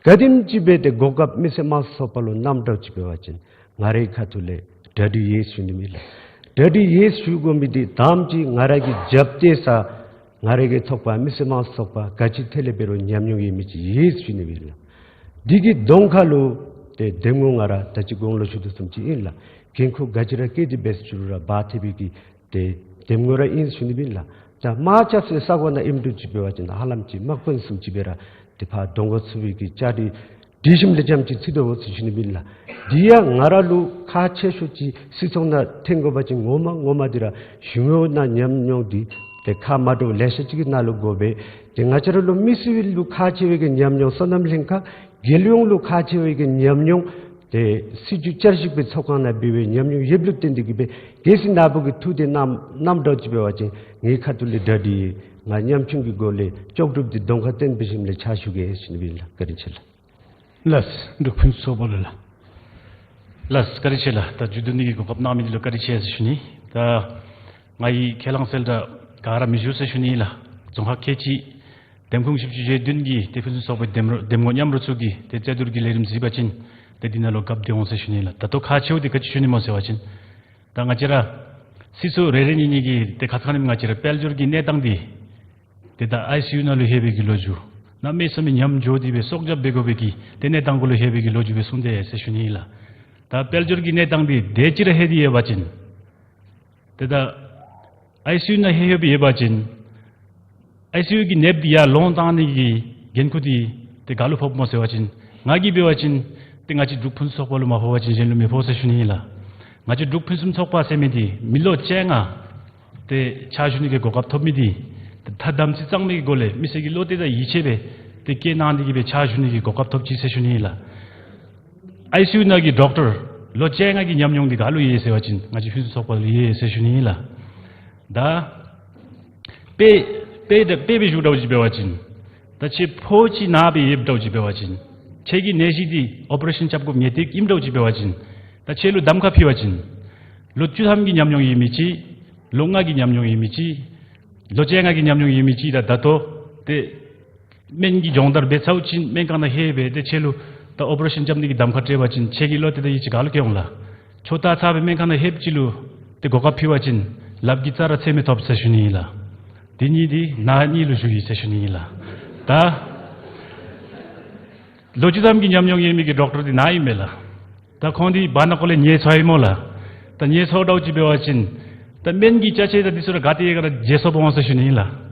ག་དེམ་ཅིག་སྦེ་ཏེ་གོ་སྐབས་མི་སེར་དམངས་གཙོ་ཚོགས་པ་ལུ་གནངམ་འདྲཝ་ཅིག་འབད་བ་ཅིན་ང་རའི་ཁ་ཐུག་ལས་གྲ་སྒྲིག་ཡོད་ཟེར་ཞུ་ནི་མས་ལགས། གྲ་སྒྲིག་ཡོད་ཟེར་ཞུ་དགོ་མི་འདི་དང་པ་ཅིག་ང་ར་གི་རྒྱབ་སྟེང་ས་ང་རའི་གི་ཚོགས་པ་མི་སེར་དམངས་གཙོ་ཚོགས་པ་ག་ཅི་ཐད་ལས་འབད་རུང་ཉམས་མྱོང་ཡོད་མི་ཅིག་ཡོད་ཟེར་ཞུ་ནི་མས་ལགས། དེ་གི་གདོང་ཁ་ལུ་ཏེ་འདེམས་ངོ་ང་ར་ད་ཅི་གོང་ལུ་ཞུ་དོ་བཟུམ་ཅིག་ཨིན་ལགས། འགན་ཁུར་ག་ཅི་ར་བཀལ་ཏེ་འབད་ཚུགས་རུང་ར་འབག་ཐེག་པའི་གི་ཏེ་འདེམས་ངོ་ར་ཨིན་ཟེར་ཞུ་ནི་སྦེ་ཨིན་ལགས། ད་དམག་རྐྱབ་སའི་ས་གོ་ནང་ཨིནམ་འདྲཝ་ཅིག་འབད་བ་ཅིན་ཧ་ལམ་ཅིག་དམག་དཔོན་བཟུམ་ཅིག་སྦེ་ར་ཏེ་ཕར་གདོང་ཁར་ཚུད་པའི་གི་བཅའ་སྒྲིག་སྒྲིག་གཞིམ་ལེགས་ཤོམ་ཅིག་ཚུད་དོ་ཟེར་ཞུ་ནི་སྦེ་ཨིན་ལགས། དེ་ཡང་ང་ར་ལུ་ཁག་ཆེ་ཤོས་ཅིག་སྲིད་ཚོགས་ནང་འཐོན་དགོ་པ་ཅིན་ངོ་མ་ངོ་མ་འདི་ར་གཞུང་གཡོག་ནང་ཉམས་མྱོང་འདི་ཏེ་ཁག་མ་འདྲཝ་ལེ་ཤ་ཅིག་གི་ནང་ལུ་དགོ་པས། ཏེ་ང་བཅས་ར་ལུ་མི་སེར་ལུ་ཁག་ཆེ་བའི་གི་ཉམས་མྱོང་སོ་ནམ་ལྷན་ཁག་རྒྱལ་ཡོངས་ལུ་ཁག་ཆེ་བའི་གི་ཉམས་མྱོང་ཏེ་སྲིད་བྱུས་བསྐྱར་ཞིབ་ཀྱི་ཚོགས་ཁང་ནང་འབད་བའི་ཉམས་མྱོང་ཡོདཔ་ལུ་བརྟེན་ཏེ་གིས་སྦེ་གལ་སྲིད་ནཱ་བུ་གིས་ཐུགས་འདི་གནང་གནངམ་འདྲཝ་ཅིག་འབད་བ་ཅིན་ངེའི་ཁ་ཐུག་ལས་གྲ་སྒྲིག་ཡོད། ང་ཉམ་ཆུང་གི་སྒོ་ལས་ལྕོགས་གྲུབ་འདི་གདོང་ཁར་བསྟན་འབད་ཞིནམ་ལས་ཕྱག་ཞུ་གེ་ཟེར་ཞུ་ནི་སྦེ་ཨིན་ལགས། བཀའ་དྲིན་ཆེ་ལགས། ལགས། འབྲུག་ཕུན་སུམ་ཚོགས་པ་ལུ་ལགས། ལགས་བཀའ་དྲིན་ཆེ་ལགས། ད་མཇུག་བསྡུ་ནི་གི་གོ་སྐབས་གནང་མི་འདི་ལུ་བཀའ་དྲིན་ཆེ་ཟེར་ཞུ་ནི། ད་ང་གིས་ཁས་བླངས་གསལ་བསྒྲགས་ག་ར་མི་ཞུ་ཟེར་ཞུ་ནི་ལགས། རྫོང་ཁག་ཁལ་གཅིག་འདེམས་ཁོངས་བཞི་བཅུ་ཞེ་བདུན་གྱི་ཏེ་ཕུན་སུམ་ཚོགས་པའི་འདེམས་རོ་འདེམས་ངོ་མཉམ་རུབ་ཚོགས་ཀྱི་ཏེ་རྩོད་བསྡུར་གྱི་ལས་རིམ་གཟིགས་པ་ཅིན་ཏེ་འདི་ནང་ལུ་བཀབ་སྟེ་འོང་ཟེར་ཞུ་ནི་ལགས། ད་ལྟོ་ཁག་ཆེཝ་འདི་ག་ཅི་ཞུ་ནི་སྨོ་ཟེར་བ་ཅིན་ད་ང་བཅས་ར་སྲིད་ཚོགས་རེ་རེ་གཉིས་གཉིས་ཀྱིས་ཏེ་ཁ་ཙ་ཁ་ཉིནམ་ང་བཅས་ར་དཔལ་འབྱོར་གྱི་གནས་སྟངས་འདི་ཏེ་ད་ཨའི་སི་ཡུ་ནང་ལུ་ལྷོད་པའི་གི་ལོ་རྒྱུས་གནམ་མེད་ས་མེད་ཉམས་འགྱོ་སྟེ་སྦེ་སྲོག་སྐྱབས་འབད་དགོ་པའི་གི་ཏེ་གནས་སྟངས་གུ་ལུ་ལྷོད་པའི་གི་ལོ་རྒྱུས་སྦེ་གསུངས་ཏེ་ཟེར་ཞུ་ནི་ལགས། ད་དཔལ་འབྱོར་གྱི་གནས་སྟངས་འདི་དེ་ཅིག་ར་ལྷོད་དེ་ཡོད་པ་ཅིན་ཏེ་ད་ཨའི་སི་ཡུ་ནང་ལྷོད་ལྷོདཔ་ཡོད་པ་ཅིན་ ཨའི་སི་ཡུ་གི་ནདཔ་འདི་ཡར་ལོང་བཏང་ནི་གི་འགན་ཁུར་འདི་ཏེ་ག་ལུ་ཕོགཔ་སྨོ་ཟེར་བ་ཅིན་ང་གིས་འབད་བ་ཅིན་ཏེ་ང་བཅས་འབྲུག་ཕུན་སུམ་ཚོགས་པ་ལུ་མ་ཕོག་པ་ཅིན་གཞན་ལུ་མི་ཕོག་ཟེར་ཞུ་ནི་ཨིན་ལགས། ང་བཅས་འབྲུག་ཕུན་སུམ་ཚོགས་པ་ཟེར་མི་འདི་མི་ལོ་བཅོ་ལྔ་ཏེ་ཕྱག་ཞུ་ནི་གི་གོ་སྐབས་ཐོབ་མི་འདི་ཏེ་ཐ་དམ་ཚིག་གཙང་མའི་གི་སྒོ་ལས་མི་སེར་གྱི་བློ་གཏད་དང་ཡིད་ཆེས་སྦེ་ཏེ་བཀལ་གནང་སྟེ་གི་སྦེ་ཕྱག་ཞུ་ནི་གི་གོ་སྐབས་ཐོབ་ཅི་ཟེར་ཞུ་ནི་ཨིན་ལགས། ཨའི་སི་ཡུ་ནང་གི་ཌོག་ཊར་ལོ་བཅོ་ལྔ་གི་ཉམས་མྱོང་འདི་ག་ལུ་ཡོད་ཟེར་བ་ཅིན་ང་བཅས་ཕུན་སུམ་ཚོགས་པ་ལུ་ཡོད་ཟེར་ཞུ་ནི་ཨིན་ལགས། ད་དཔེ་དཔེ་དཔེ་སྦེ་ཞུ་འདྲཝ་ཅིག་འབད་བ་ཅིན་ད་ཁྱོད་ཕོ་ཅིག་ནཱ་སྦེ་ཡོདཔ་འདྲཝ་ཅིག་འབད་བ་ཅིན་ཁྱོད་ཀྱི་ནད་གཞི་འདི་ཨོ་པ་རེ་ཤཱན་རྐྱབ་དགོཔ་ངེས་ཏིག་ཨིནམ་འདྲཝ་ཅིག་འབད་བ་ཅིན་ད་ཁྱོད་ལུ་གདམ་ཁ་ཕུལ་བ་ཅིན་ལོ་བཅུ་ཐམ་གྱི་ཉམས་མྱོང་ཡོད་མི་ཅིག་ལོ་ལྔ་གི་ཉམས་མྱོང་ཡོད་མི་ཅིག་ལོ་བཅོ་ལྔ་གི་ཉམས་མྱོང་ཡོད་མི་ཅིག་ད་ད་ལྟོ་ཏེ་སྨན་གྱི་སྦྱོང་བརྡར་འབད་ཚརཝ་ཅིག་སྨན་ཁང་ནང་ལྷོད་སྦེ་ཏེ་ཁྱོད་ལུ་ད་ཨོ་པ་རེ་ཤཱན་རྐྱབ་ནི་གི་གདམ་ཁ་སྤྲོད་པ་ཅིན་ཁྱོད་ཀྱི་བློ་གཏད་དང་ཡིད་ཆེས་ག་ལུ་སྐྱེ་འོང་ལགས། ཁྱོད་ད་ཚར་སྦེ་སྨན་ཁང་ནང་ལྷོདཔ་ཅིག་ལུ་ཏེ་གོ་སྐབས་ཕུལ་བ་ཅིན་ལགཔ་གི་རྩ་ར་འཚོལ་མི་ཐོབ་ཟེར་ཞུ་ནི་ཨིན་ལགས། དེ་གཉིས་འདི་ནཱ་གཉིས་ལུ་ཞུ་ཡི་ཟེར་ཞུ་ནི་ཨིན་ལགས། ད་ལོ་བཅུ་ཐམ་གྱི་ཉམས་མྱོང་ཡོད་མི་གི་ཌོག་ཊར་འདི་ནཱ་ཨིན་མས་ལགས། ད་ཁོང་འདི་བར་ན་ཁོ་ལས་ཉལ་སོང་ཡི་སྨོ་ལགས། ད་ཉལ་སོང་འདྲཝ་ཅིག་འབད་བ་ཅིན་ད་སྨན་གྱི་ཅ་ཆས་དང་འདི་ཚུ་ར་ག་ཏེ་ཡོད་ག་ར་བརྗེད་སོངམ་འོང་ཟེར་ཞུ་ནི་ཨིན་ལགས།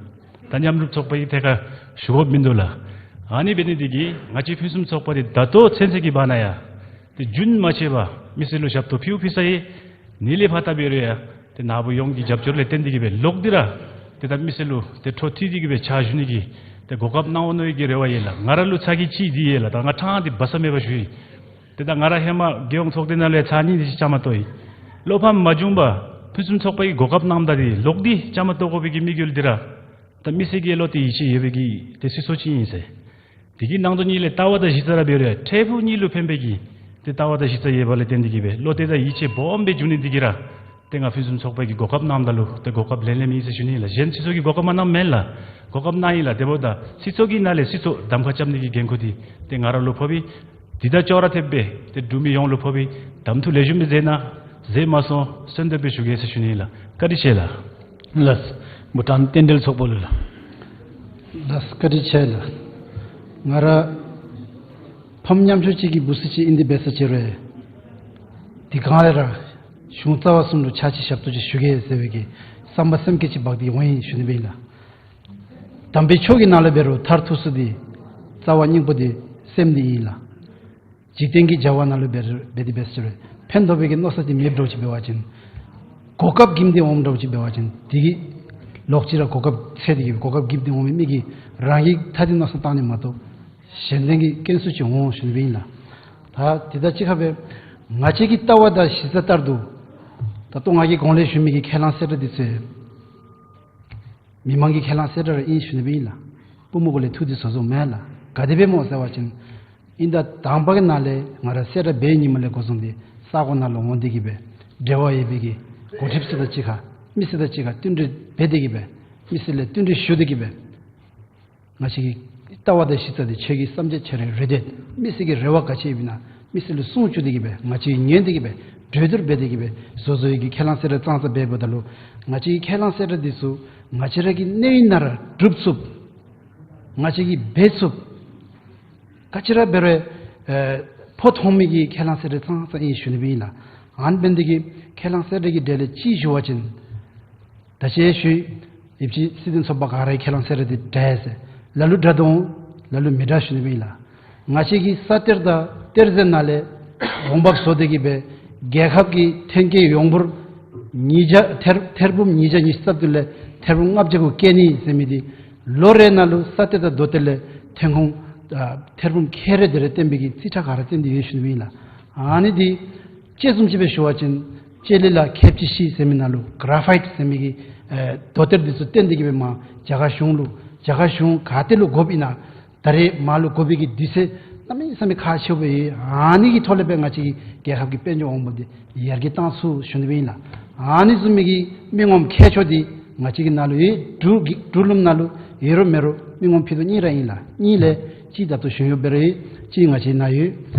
ད་མཉམ་རུབ་ཚོགས་པ་གི་ཐད་ཁར་ཞུ་དགོཔ་མིན་འདུག་ལགས། ཨ་ནི་འབད་ནི་འདི་གིས་ང་བཅས་ཕུན་སུམ་ཚོགས་པ་འདི་ད་ལྟོ་ཚུན་ཚོད་ཀྱི་བར་ན་ཡང་ཏེ་རྒྱུན་མ་ཆད་པར་མི་སེར་ལུ་ཞབས་ཏོག་ཕུལཝ་ཕུལ་ས་ཡོད། ཨ་ནི་ལས་ཕར་ད་འབད་རུང་ཡང་ཏེ་ནཱ་བུ་ཡོངས་ཀྱི་རྒྱབ་སྐྱོར་ལས་བརྟེན་ཏེ་གི་སྦེ་ལོག་སྟེ་ར་ཏེ་ད་མི་སེར་ལུ་ཏེ་འཕྲོ་མཐུད་དེ་གི་སྦེ་ཕྱག་ཞུ་ནི་གི་ཏེ་གོ་སྐབས་གནང་འོང་མནོ་བའི་གི་རེ་བ་ཡོད་ལགས། ང་ར་ལུ་ཚར་གཅིག་ཅིག་འདི་ཡོད་ལགས། ད་ང་ཕྲང་སྟེ་སྦ་གསང་མེད་པར་ཞུ་ཡི། ཏེ་ད་ང་ར་ཧེ་མ་རྒྱལ་ཡོངས་ཚོགས་སྡེ་ནང་ལས་ཚར་གཉིས་དེ་ཅིག་བཅའ་མར་གཏོགས་ཡི། བློ་ཕམ་མ་བྱུང་པར་ཕུན་སུམ་ཚོགས་པ་གི་གོ་སྐབས་གནངམ་ད་འདི་ལོག་སྟེ་བཅའ་མར་གཏོགས་དགོ་པའི་གི་དམིགས་ཡུལ་འདི་ར་ད་མི་སེར་གྱི་བློ་གཏད་ཡིད་ཆེས་ཡོད་པའི་གི་ཏེ་སྲིད་ཚོགས་ཅིག་ཨིན་ཟེར། དེ་གི་ནང་དོན་གཉིས་ལས་ལྟ་བ་དང་གཞི་རྩ་ར་འབད་རུང་འཕྲལ་ཕུགས་གཉིས་ལུ་ཕན་པའི་གི་ཏེ་ལྟ་བ་དང་གཞི་རྩ་ཡོད་པ་ལས་བརྟེན་ཏེ་གི་སྦེ་བློ་གཏད་དང་ཡིད་ཆེས་སྦོམ་སྦེ་འབྱུང་ནི་འདི་གིས་ར་ཏེ་ང་ཕུན་སུམ་ཚོགས་པ་གི་གོ་སྐབས་གནངམ་ད་ལུ་ཏེ་གོ་སྐབས་ལེན་ལེནམ་ཨིན་ཟེར་ཞུ་ནི་ལགས། གཞན་སྤྱི་ཚོགས་ཀྱི་གོ་སྐབས་མ་གནངམ་མེན་ལགས། གོ་སྐབས་གནང་ཡི་ལགས། དེ་འབདཝ་ད་སྲིད་ཚོགས་ཀྱི་ནང་ལས་སྲིད་ཚོགས་གདམ་ཁ་རྐྱབ་ནི་གི་འགན་ཁུར་འདི་ཏེ་ང་ར་ལུ་ཕོག་པས། འདི་དང་ཅོག་ར་འཐདཔ་སྦེ་ཏེ་འབྲུག་མི་ཡོངས་ལུ་ཕོག་པས། གདམ་འཐུ་ལེགས་ཤོམ་སྦེ་མཛད་གནང་། མཛད་མ་སོང་གསོལ་འདེབས་སྦེ་ཞུ་གེ་ཟེར་ཞུ་ནི་ལགས། བཀའ་དྲིན་ཆེ་ལགས། ལགས། བྷུ་ཊཱན་རྟེན་འབྲེལ་ཚོགས་པ་ལུ་ལགས། ལགས་བཀའ་དྲིན་ཆེ་ལགས། ང་ར་ཕམ་ཉམ་ཆུང་ཅིག་གི་འབུ་སྲིན་ཅིག་ཨིན་ཏེ་འབད་ས་ཅིག་རུང་འདི་སྒང་ལས་ར་གཞུང་རྩ་བ་གསུམ་ལུ་ཕྱག་ཕྱི་ཞབས་ཏོག་ཅིག་ཞུ་གེ་ཟེར་བའི་གི་བསམ་པ་སེམས་བསྐྱེད་ཅིག་འབག་སྟེ་འོང་ཡི་ཞུ་ནི་སྦེ་ཨིན་ལགས། དམ་པའི་ཆོས་ཀྱི་ནང་ལས་འབད་རུང་མཐར་ཐུག་ས་འདི་རྩ་བ་སྙིང་པོ་འདི་སེམས་འདི་ཨིན་ལགས། འཇིག་རྟེན་གྱི་བྱ་བ་ནང་ལུ་འབད་རུང་འབད་དེ་འབད་ས་ཅིག་རུང་ཕན་ཐོགས་པའི་གི་མནོ་བསམ་འདི་མེདཔ་འདྲཝ་ཅིག་འབད་བ་ཅིན་གོ་སྐབས་འགིམ་སྟེ་འོངམ་འདྲཝ་ཅིག་འབད་བ་ཅིན་དེ་གིས་ལོག་ཅི་ར་གོ་སྐབས་འཚོལ་ཏེ་གི་གོ་སྐབས་འགིམ་སྟེ་འོང་མི་མི་གིས་རང་གིས་ཐ་དད་མནོ་བསམ་བཏང་ནི་མ་གཏོགས་གཞན་དོན་གྱི་སྐྱོན་སུ་ཅིག་འོང་ཞུ་ནི་སྦེ་ཨིན་ལགས། ད་དེ་དང་གཅིག་ཁར་སྦེ་ང་བཅས་ཀྱི་ལྟ་བ་དང་གཞི་རྩ་ལྟར་དུ་ད་ལྟོ་ང་གིས་གོང་ལས་ཞུ་མི་གི་ཁས་བླངས་གསལ་བསྒྲགས་འདི་ཚུ་མི་མང་གི་ཁས་བླངས་གསལ་བསྒྲགས་ར་ཨིན་ཞུ་ནི་སྦེ་ཨིན་ལགས། པུས་མོ་གུ་ལས་འཐུ་སྟེ་བཟོ་བཟོཝ་མེན་ལགས། ག་དེ་སྦེ་སྨོ་ཟེར་བ་ཅིན་ཨིན་ཟླ་དང་པ་གི་ནང་ལས་ང་ར་གསལ་བསྒྲགས་འབད་ཉིནམ་ལས་འགོ་བཟུང་སྟེ་ས་གོ་ནང་ལུ་འོང་སྟེ་གི་སྦེ་འབྲེལ་བ་ཡོད་པའི་གི་འགོ་ཁྲིདཔ་ཚུ་དང་གཅིག་ཁར་མི་སེར་དང་གཅིག་ཁར་བསྟུན་གྲོས་འབད་དེ་གི་སྦེ་མི་སེར་ལས་བསྟུན་གྲོས་ཞུ་སྟེ་གི་སྦེ་ང་བཅས་ཀྱི་ལྟ་བ་དང་གཞི་རྩ་འདི་ཆོས་ཀྱི་སེམས་ཅན་ཆ་ར་རེ་འདོད་མི་སེར་གྱི་རེ་བ་ག་ཅི་ཡོདཔ་ཨིན་ན་མི་སེར་ལུ་གསུང་བཅུག་སྟེ་གི་སྦེ་ང་བཅས་ཉན་ཏེ་གི་སྦེ་གྲོས་བསྡུར་འབད་དེ་གི་སྦེ་བཟོ་བཟོ་བའི་གི་ཁས་བླངས་གསལ་བསྒྲགས་ཙང་ཙ་འབདཝ་ད་ལུ་ང་བཅས་ཀྱི་ཁས་བླངས་གསལ་བསྒྲགས་འདི་ཚུ་ང་བཅས་ར་གི་གནས་ཡུན་ནང་ར་སྒྲུབ་ཚུགསཔ་ང་བཅས་ཀྱིས་འབད་ཚུགསཔ་ག་ཅི་ར་འབད་རུང་ཨེ་ཕོ་མཐོང་མི་གི་ཁས་བླངས་གསལ་བསྒྲགས་ཙང་ཙ་ཨིན་ཞུ་ནི་སྦེ་ཨིན་ལགས། ཨ་ནི་འབད་ནི་འདི་གིས་ཁས་བླངས་གསལ་བསྒྲགས་ཀྱི་གྲས་ལས་ཅིག་ཞུ་བ་ཅིན་ད་ཅི་ཞུ་ཡི་ཅིག་སྲིད་དོན་ཚོགས་པ་ག་ར་གི་ཁས་བླངས་གསལ་བསྒྲགས་འདི་འདྲ་ཟེར་ལ་ལུ་འདྲ་དོ་ལ་ལུ་མི་འདྲ་ཞུ་ནི་སྦེ་ཨིན་ལགས། ང་བཅས་ཀྱི་ས་གཏེར་དང་གཏེར་ཟས་ནང་ལས་འོང་འབབ་བཟོ་སྟེ་གི་སྦེ་རྒྱལ་ཁབ་ཀྱི་ཐོན་སྐྱེད་ཡོངས་འབོར་ཉིས་བརྒྱ་ཐེར་ཐེར་འབུམ་ཉིས་བརྒྱ་ཉི་ཤུ་རྩ་བདུན་ལས་ཐེར་འབུམ་ལྔ་བརྒྱ་གུ་བཀལ་ནི་ཟེར་མི་འདི་ལོ་རེ་ནང་ལུ་ས་གཏེར་དང་རྡོ་གཏེར་ལས་ཐོན་ཁུངས་ཨ་ཐེར་འབུམ་ཁལ་རེ་དེ་རེ་བཏོན་པའི་གི་རྩིས་ཁྲ་ག་ར་བཏོན་ཏེ་ཡོད་ཞུ་ནི་སྦེ་ཨིན་ལགས། ཨ་ནི་འདི་དཔྱེ་བཟུམ་ཅིག་སྦེ་ཞུ་བ་ཅིན་ལྕེ་ལེ་ལ་ཁེབ་ཅིག་ཤི་ཟེར་མི་ནང་ལུ་ག་ར་ཕའིཊ་ཟེར་མི་གི་ཨེ་རྡོ་གཏེར་འདི་ཚུ་བཏོན་ཏེ་གི་སྦེ་མར་རྒྱ་གར་གཞུང་ལུ་རྒྱ་གར་གཞུང་ག་ཏེ་ལུ་དགོཔ་ཨིན་ན་ད་རེས་མར་ལུ་དགོ་པའི་གི་དུས་ཚོད་གནམ་མེད་ས་མེད་ཁག་ཆེཝ་སྦེ་ཡོད། ཨ་ནི་གི་ཐོག་ལས་སྦེ་ང་བཅས་ཀྱི་རྒྱལ་ཁབ་ཀྱི་དཔལ་འབྱོར་འོང་འབབ་འདི་ཡར་རྒྱས་བཏང་ཚུགས་ཞུ་ནི་སྦེ་ཨིན་ལགས། ཨ་ནི་བཟུམ་མའི་གི་མི་ངོམ་མཁས་མཆོག་འདི་ང་བཅས་ཀྱི་ནང་ལུ་ཡོད། འབྲུག་གི་འབྲུག་ལུངམ་ནང་ལུ་ཡོད་རུང་མེད་རུང་མི་ངོམ་ཕྱེད་དོ་གཉིས་ར་ཨིན་ལགས། གཉིས་ལས་གཅིག་ད་ལྟོ་གཞུང་གཡོག་འབད་རུང་ཡོད། གཅིག་ང་བཅས་ནང་ཡོད།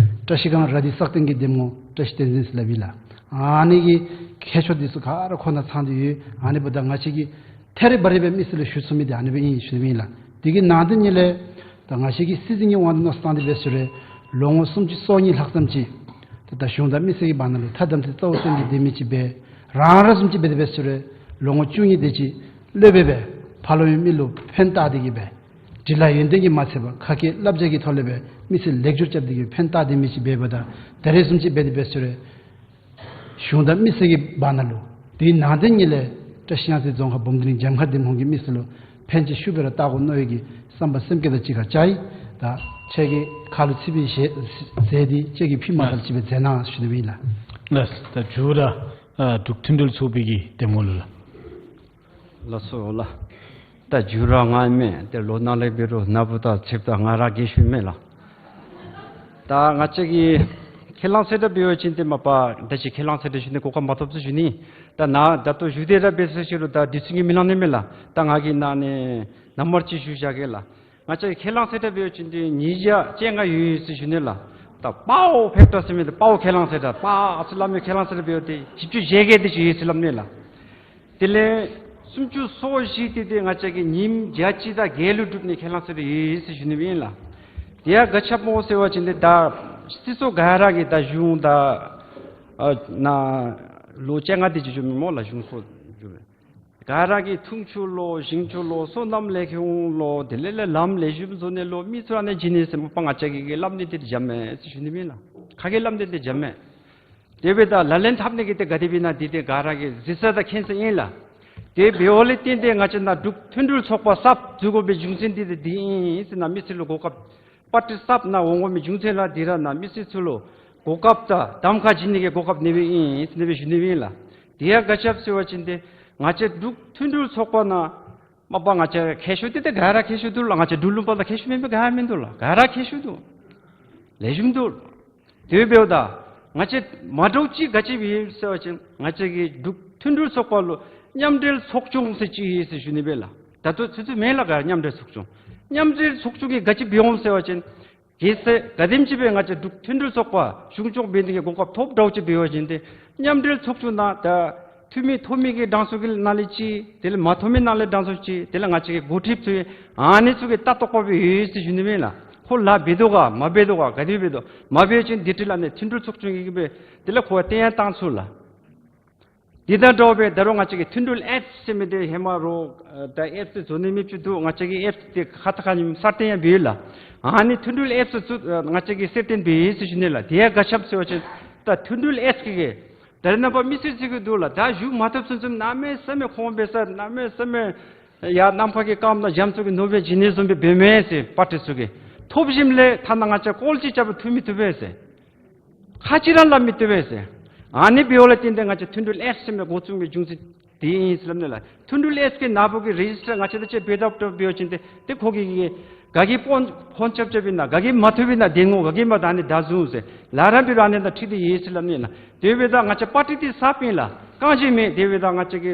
བཀྲ་ཤིས་སྒང་ར་དྷི་སག་སྟེང་གི་གདམ་ངོ་བཀྲ་ཤིས་བསྟན་འཛིན་ཟེར་སླབ་ཨིན་ལགས། ཨ་ནི་གི་མཁས་མཆོག་འདི་ཚུ་ག་ར་ཁོ་ནང་ཚང་སྟེ་ཡོད། ཨ་ནི་འབདཝ་ད་ང་བཅས་ཀྱིས་ཐད་རི་བ་རི་སྦེ་མི་སེར་ལུ་ཞུ་ཚུགས་མི་འདི་ཨ་ནི་སྦེ་ཨིན་ཞུ་ནི་སྦེ་ཨིན་ལགས། དེ་གི་ནང་དོན་གཉིས་ལས་ད་ང་བཅས་ཀྱི་སྲིད་འཛིན་གྱི་དབང་དུ་མནོ་བསམ་བཏང་སྟེ་འབད་ཟེར་རུང་ལོ་ངོ་སུམ་ཅུ་སོ་གཉིས་ལྷག་ཙམ་ཅིག་ད་ད་གཞུང་དང་མི་སེར་གྱི་བར་ན་ལུ་ཐ་དམ་ཚིག་རྩ་བ་བཙན་གྱི་སྡོད་མི་ཅིག་སྦེ་རང་ར་བཟུམ་ཅིག་འབད་དེ་འབད་ཟེར་རུང་ལོ་ངོ་བཅུ་གཉིས་དེ་ཅིག་སློབ་དཔོན་སྦེ་ ཕར་ལུ་ཡོད་མི་ལུ་ཕན་བཏགས་ཏེ་གི་སྦེ་འབྲི་ལྷག་ཡོན་ཏན་གྱིས་མ་ཚད་པར་ཁ་སྐད་བསླབ་བྱ་གི་ཐོག་ལས་སྦེ་མི་སེར་ལེགས་བཅོས་རྐྱབ་སྟེ་གི་ཕན་བཏགས་ཏེ་མི་ཅིག་འབད་བ་ད་ད་རེས་བཟུམ་ཅིག་འབད་དེ་འབད་ཟེར་རུང་གཞུང་དང་མི་སེར་གྱི་བར་ན་ལུ་དེའི་ནང་དོན་ཉིད་ལས་བཀྲིས་གཡང་རྩེ་རྫོང་ཁག་འབུམ་སྡེ་གླིང་རྒྱབ་མཁར་འདེམས་ཁོངས་ཀྱི་མི་སེར་ལུ་ཕན་ཅིག་ཤུགས་སྦེ་ར་བཏགས་དགོ་མནོ་བའི་གི་བསམ་པ་སེམས་བསྐྱེད་དང་གཅིག་ཁར་བཅའ་ཡི། ད་ཁྱེད་ཀྱི་ཁ་ལུ་ཚིག་པའི་ཞལ་ཟས་འདི་ཁྱེད་ཀྱི་ཕི་མ་ལ་ཅིག་སྦེ་མཛད་གནང་ཞུ་ནི་ཨིན་ལགས། ལགས། ད་མཇུག་ར་ཨ་འབྲུག་མཐུན་སྒྲིལ་ཚོགས་པའི་གི་འདེམས་ངོ་ལུ་ལགས། ལགས་སོ་ལགས། ད་མཇུག་ར་ང་ཨིན་མས། ཏེ་ལོ་ན་ལས་འབད་རུང་ན་བུ་དང་ཚདཔ་དང་ང་ར་རྒས་ཤོས་མས་ལགས། ད་ང་བཅས་ཀྱི་ཁས་བླངས་ཚད་ད་འབད་བ་ཅིན་ཏེ་མ་པ་ད་ཅི་ཁས་བླངས་ཚད་ད་ཞུ་ནི་གོ་སྐབས་མ་ཐོབ་ཟེར་ཞུ་ནི། ད་ན་ད་ལྟོ་ཞུ་སྟེ་ར་འབད་ཟེར་ཞུ་རུང་ད་དུས་ཚོད་ཀྱིས་མི་ལང་ནི་མས་ལགས། ད་ང་གིས་ན་ནི་ནམ་བར་ཅིག་ཞུ་བཞག་གེ་ལགས། ང་བཅས་ཁས་བླངས་ཚད་ད་འབད་བ་ཅིན་ཏེ་ཉིས་བརྒྱ་བཅོ་ལྔ་ཡོད་ཟེར་ཞུ་ནི་ལགས། ད་དཔའ་བོ་ཕེབས་ད་ཟེར་མི་ད་དཔའ་བོ་ཁས་བླངས་ཚད་ད་དཔའ་ཨ་ཙི་སླབ་མི་ཁས་བླངས་ཚད་ད་འབད་བ་ཏེ་བཞི་བཅུ་ཞེ་བརྒྱད་དེ་ཅིག་ཡོད་ཟེར་སླབ་ནི་ལགས། དེ་ལས་སུམ་ཅུ་སོ་བཞི་དེ་ཏེ་ང་བཅས་ཀྱིས་ཉིནམ་བརྒྱ་གཅིག་དང་བརྒྱད་ལུ་སྒྲུབ་ནི་ཁས་བླངས་ཚད་ད་ཡོད་ཟེར་ཞུ་ནི་ཨིན་ལགས། དེ་ཡང་ག་ཅི་སྦེ་སྨོ་ཟེར་བ་ཅིན་ཏེ་ད་སྲིད་ཚོགས་ག་ར་གིས་ད་གཞུང་ད་ཨ་ན་ལོ་བཅོ་ལྔ་དེ་ཅིག་འགྱོ་མི་སྨོ་ལགས། གཞུང་སོ་འགྱོ་མི་ག་ར་གིས་འཐུང་ཆུ་ལོ་ཞིང་ཆུ་ལོ་སོ་ནམ་ལས་ཁུངས་ལོ་དེ་ལས་ལས་ལམ་ལེགས་ཤོམ་བཟོ་ནི་ལོ་མི་ཚུ་ཨ་ནི་བྱིན་ནི་ཟེར་མ་པ་ང་བཅས་ཀྱིས་སླབ་ནི་དེ་འཇམ་མས་ཟེར་ཞུ་ནི་ཨིན་ལགས། ཁ་སྐད་སླབ་ནི་དེ་འཇམ་མས། དེ་འབདཝ་ད་ལག་ལེན་འཐབ་ནི་གི་དེ་ག་དེ་སྦེ་ཨིན་ན་དེ་དེ་ག་ར་གིས་གཟིགས་ས་དང་མཁྱེན་ས་ཨིན་ལགས། དེ་འབདཝ་ལས་བརྟེན་ཏེ་ང་བཅས་ནཱ་འབྲུག་མཐུན་སྒྲིལ་ཚོགས་པ་གསརཔ་འཛུགས་དགོ་པའི་རྒྱུ་མཚན་དེ་དེ་འདི་ཨིན་ཟེར་ན་མི་སེར་ལུ་གོ་སྐབས་པར་ཊི་གསརཔ་ནཱ་འོང་དགོ་མི་རྒྱུ་མཚན་ལགས། དེ་ར་ནཱ་མི་སེར་ཚུ་ལུ་གོ་སྐབས་དང་གདམ་ཁ་བྱིན་ནི་གི་གོ་སྐབས་ཨ་ནི་སྦེ་ཨིན་ཟེར་ཨ་ནི་སྦེ་ཞུ་ནི་ཨིན་ལགས། དེ་ཡང་ག་ཅི་སྦེ་ཟེར་བ་ཅིན་ཏེ་ང་བཅས་འབྲུག་མཐུན་སྒྲིལ་ཚོགས་པ་ནཱ་མ་པ་ང་བཅས་མཁས་ཤོས་དེ་ཏེ་ག་ར་མཁས་ཤོས་འདུག་ལགས། ང་བཅས་འབྲུག་ལུང་པ་ལུ་མཁས་ཤོས་མེད་མི་ག་ཡང་མིན་འདུག་ལགས། ག་ར་མཁས་ཤོས་འདུག། ལེགས་ཤོམ་འདུག། དེ་འབདཝ་ད་ང་བཅས་མ་འདྲཝ་ཅིག་ག་ཅི་སྦེ་ཡོད་ཟེར་བ་ཅིན་ང་བཅས་ཀྱི་འབྲུག་མཐུན་སྒྲིལ་ཚོགས་པ་ལུ་མཉམ་འབྲེལ་ཚོགས་ཆུང་ཟེར་ཅིག་ཡོད་ཟེར་ཞུ་ནི་སྦེ་ལགས། ད་ལྟོ་ཚུན་ཚོད་མེད་ལགས་ག་མཉམ་འབྲེལ་ཚོགས་ཆུང་། མཉམ་འབྲེལ་ཚོགས་ཆུང་གིས་ག་ཅི་འབད་འོང་ཟེར་བ་ཅིན་གལ་སྲིད་ག་དེམ་ཅིག་སྦེ་ང་བཅས་འབྲུག་མཐུན་སྒྲིལ་ཚོགས་པ་གཞུང་སྐྱོང་འབད་ནི་གི་གོ་སྐབས་ཐོབ་འདྲཝ་ཅིག་འབད་བ་ཅིན་ཏེ་མཉམ་འབྲེལ་ཚོགས་ཆུང་ནང་ད་འཐུས་མི་ཐོབ་མི་གི་གྲངས་སུ་གི་ནང་ལས་ཅིག་དེ་ལས་མ་ཐོབ་མི་ནང་ལས་གྲངས་སུ་ཅིག་དེ་ལས་ང་བཅས་ཀྱི་འགོ་ཁྲིདཔ་ཚུ་ཨ་ནི་ཚུ་གིས་ལྟ་རྟོག་པ་སྦེ་ཡོད་ཟེར་ཞུ་ནི་ཨིན་ལགས། ཁོ་ལཱ་འབད་དོ་ག་མ་འབད་དོ་ག་ག་དེ་འབད་དོ་མ་འབད་བ་ཅིན་དེ་འཕྲོ་ལས་ནི་མཐུན་སྒྲིལ་ཚོགས་ཆུང་གིས་སྦེ་དེ་ལས་ཁོ་བཏོན་ཡར་བཏང་ཚུགས་ལགས། དེ་དང་འདྲཝ་སྦེ་ད་རུང་ང་བཅས་ཀྱི་མཐུན་སྒྲིལ་ཨེཔསི་ཟེར་མི་དེ་ཧེ་མ་རོགས་ཨ་ད་ཨེཔསི་དེ་བཟོ་ནི་མེདཔ་ཅིག་འདུག། ང་བཅས་ཀྱིས་ཨེཔསི་དེ་ཁ་ཐུག་ཁ་ཉིནམ་གསར་བཏོན་ཡང་འབད་ཡི་ལགས། ཨ་ནི་མཐུན་སྒྲིལ་ཨེཔསི་ཚུ་ཨ་ང་བཅས་ཀྱིས་གསར་བཏོན་འབད་ཡི་ཟེར་ཞུ་ནི་ལགས། དེ་ཡང་ག་ཅི་སྦེ་ཟེར་བ་ཅིན་ད་མཐུན་སྒྲིལ་ཨེཔསི་གི་གི་ད་རེས་ནངས་པ་མི་སེར་ཚུ་གིས་འདུག་ལགས། ད་བཞུགས་མ་ཐོབ་ཚུན་ཚོད་གནམ་མེད་ས་མེད་ཁོང་འབད་ས་གནམ་མེད་ས་མེད་ཡར་ནམ་མཁའ་གི་སྐརམ་དང་གཞམ་ཚུ་གི་ནོར་སྦེ་བྱིན་ནི་བཟུམ་སྦེ་འབད་མས་ཟེར་པར་ཊི་ཚུ་གིས། ཐོབ་ཞིནམ་ལས་ཐ་ན་ང་བཅས་སྐོར་ཅིག་རྐྱབ་པར་འཐུ་མི་བཏུབ་པས་ཟེར། ཁ་ཅིག་ར་སླབ་མི་བཏུབ་པས་ཟེར། ཨ་ནི་འབདཝ་ལས་བརྟེན་ཏེ་ང་བཅས་མཐུན་སྒྲིལ་ཨེཔསི་ཟེར་མི་འགོ་བཙུགས་མི་རྒྱུ་མཚན་དེ་ཨིན་ཟེར་སླབ་ནི་ལགས། མཐུན་སྒྲིལ་ཨེཔསི་གི་ནང་པ་གི་རེ་ཇིས་ཊར་ང་བཅས་དང་གཅིག་ཁར་འབདཝ་ད་འབད་བ་ཅིན་ཏེ་ཏེ་ཁོ་གིས་གིས་ག་གིས་ཕོན་ཕོན་རྐྱབ་རྐྱབ་ཨིན་ན་ག་གིས་མ་ཐོབ་ཨིན་ན་འདེམས་ངོ་ག་གིས་མ་ད་ནི་ད་བཟུང་ཟེར་ལགས་ར་འབད་རུང་ཨ་ནི་དང་འཁྲིལ་ཏེ་ཡོད་ཟེར་སླབ་ནི་ལགས། དེ་འབདཝ་ད་ང་བཅས་པར་ཊི་དེ་གསརཔ་ཨིན་ལགས། རྐང་བཞི་མེད། དེ་འབདཝ་ད་ང་བཅས་ཀྱི་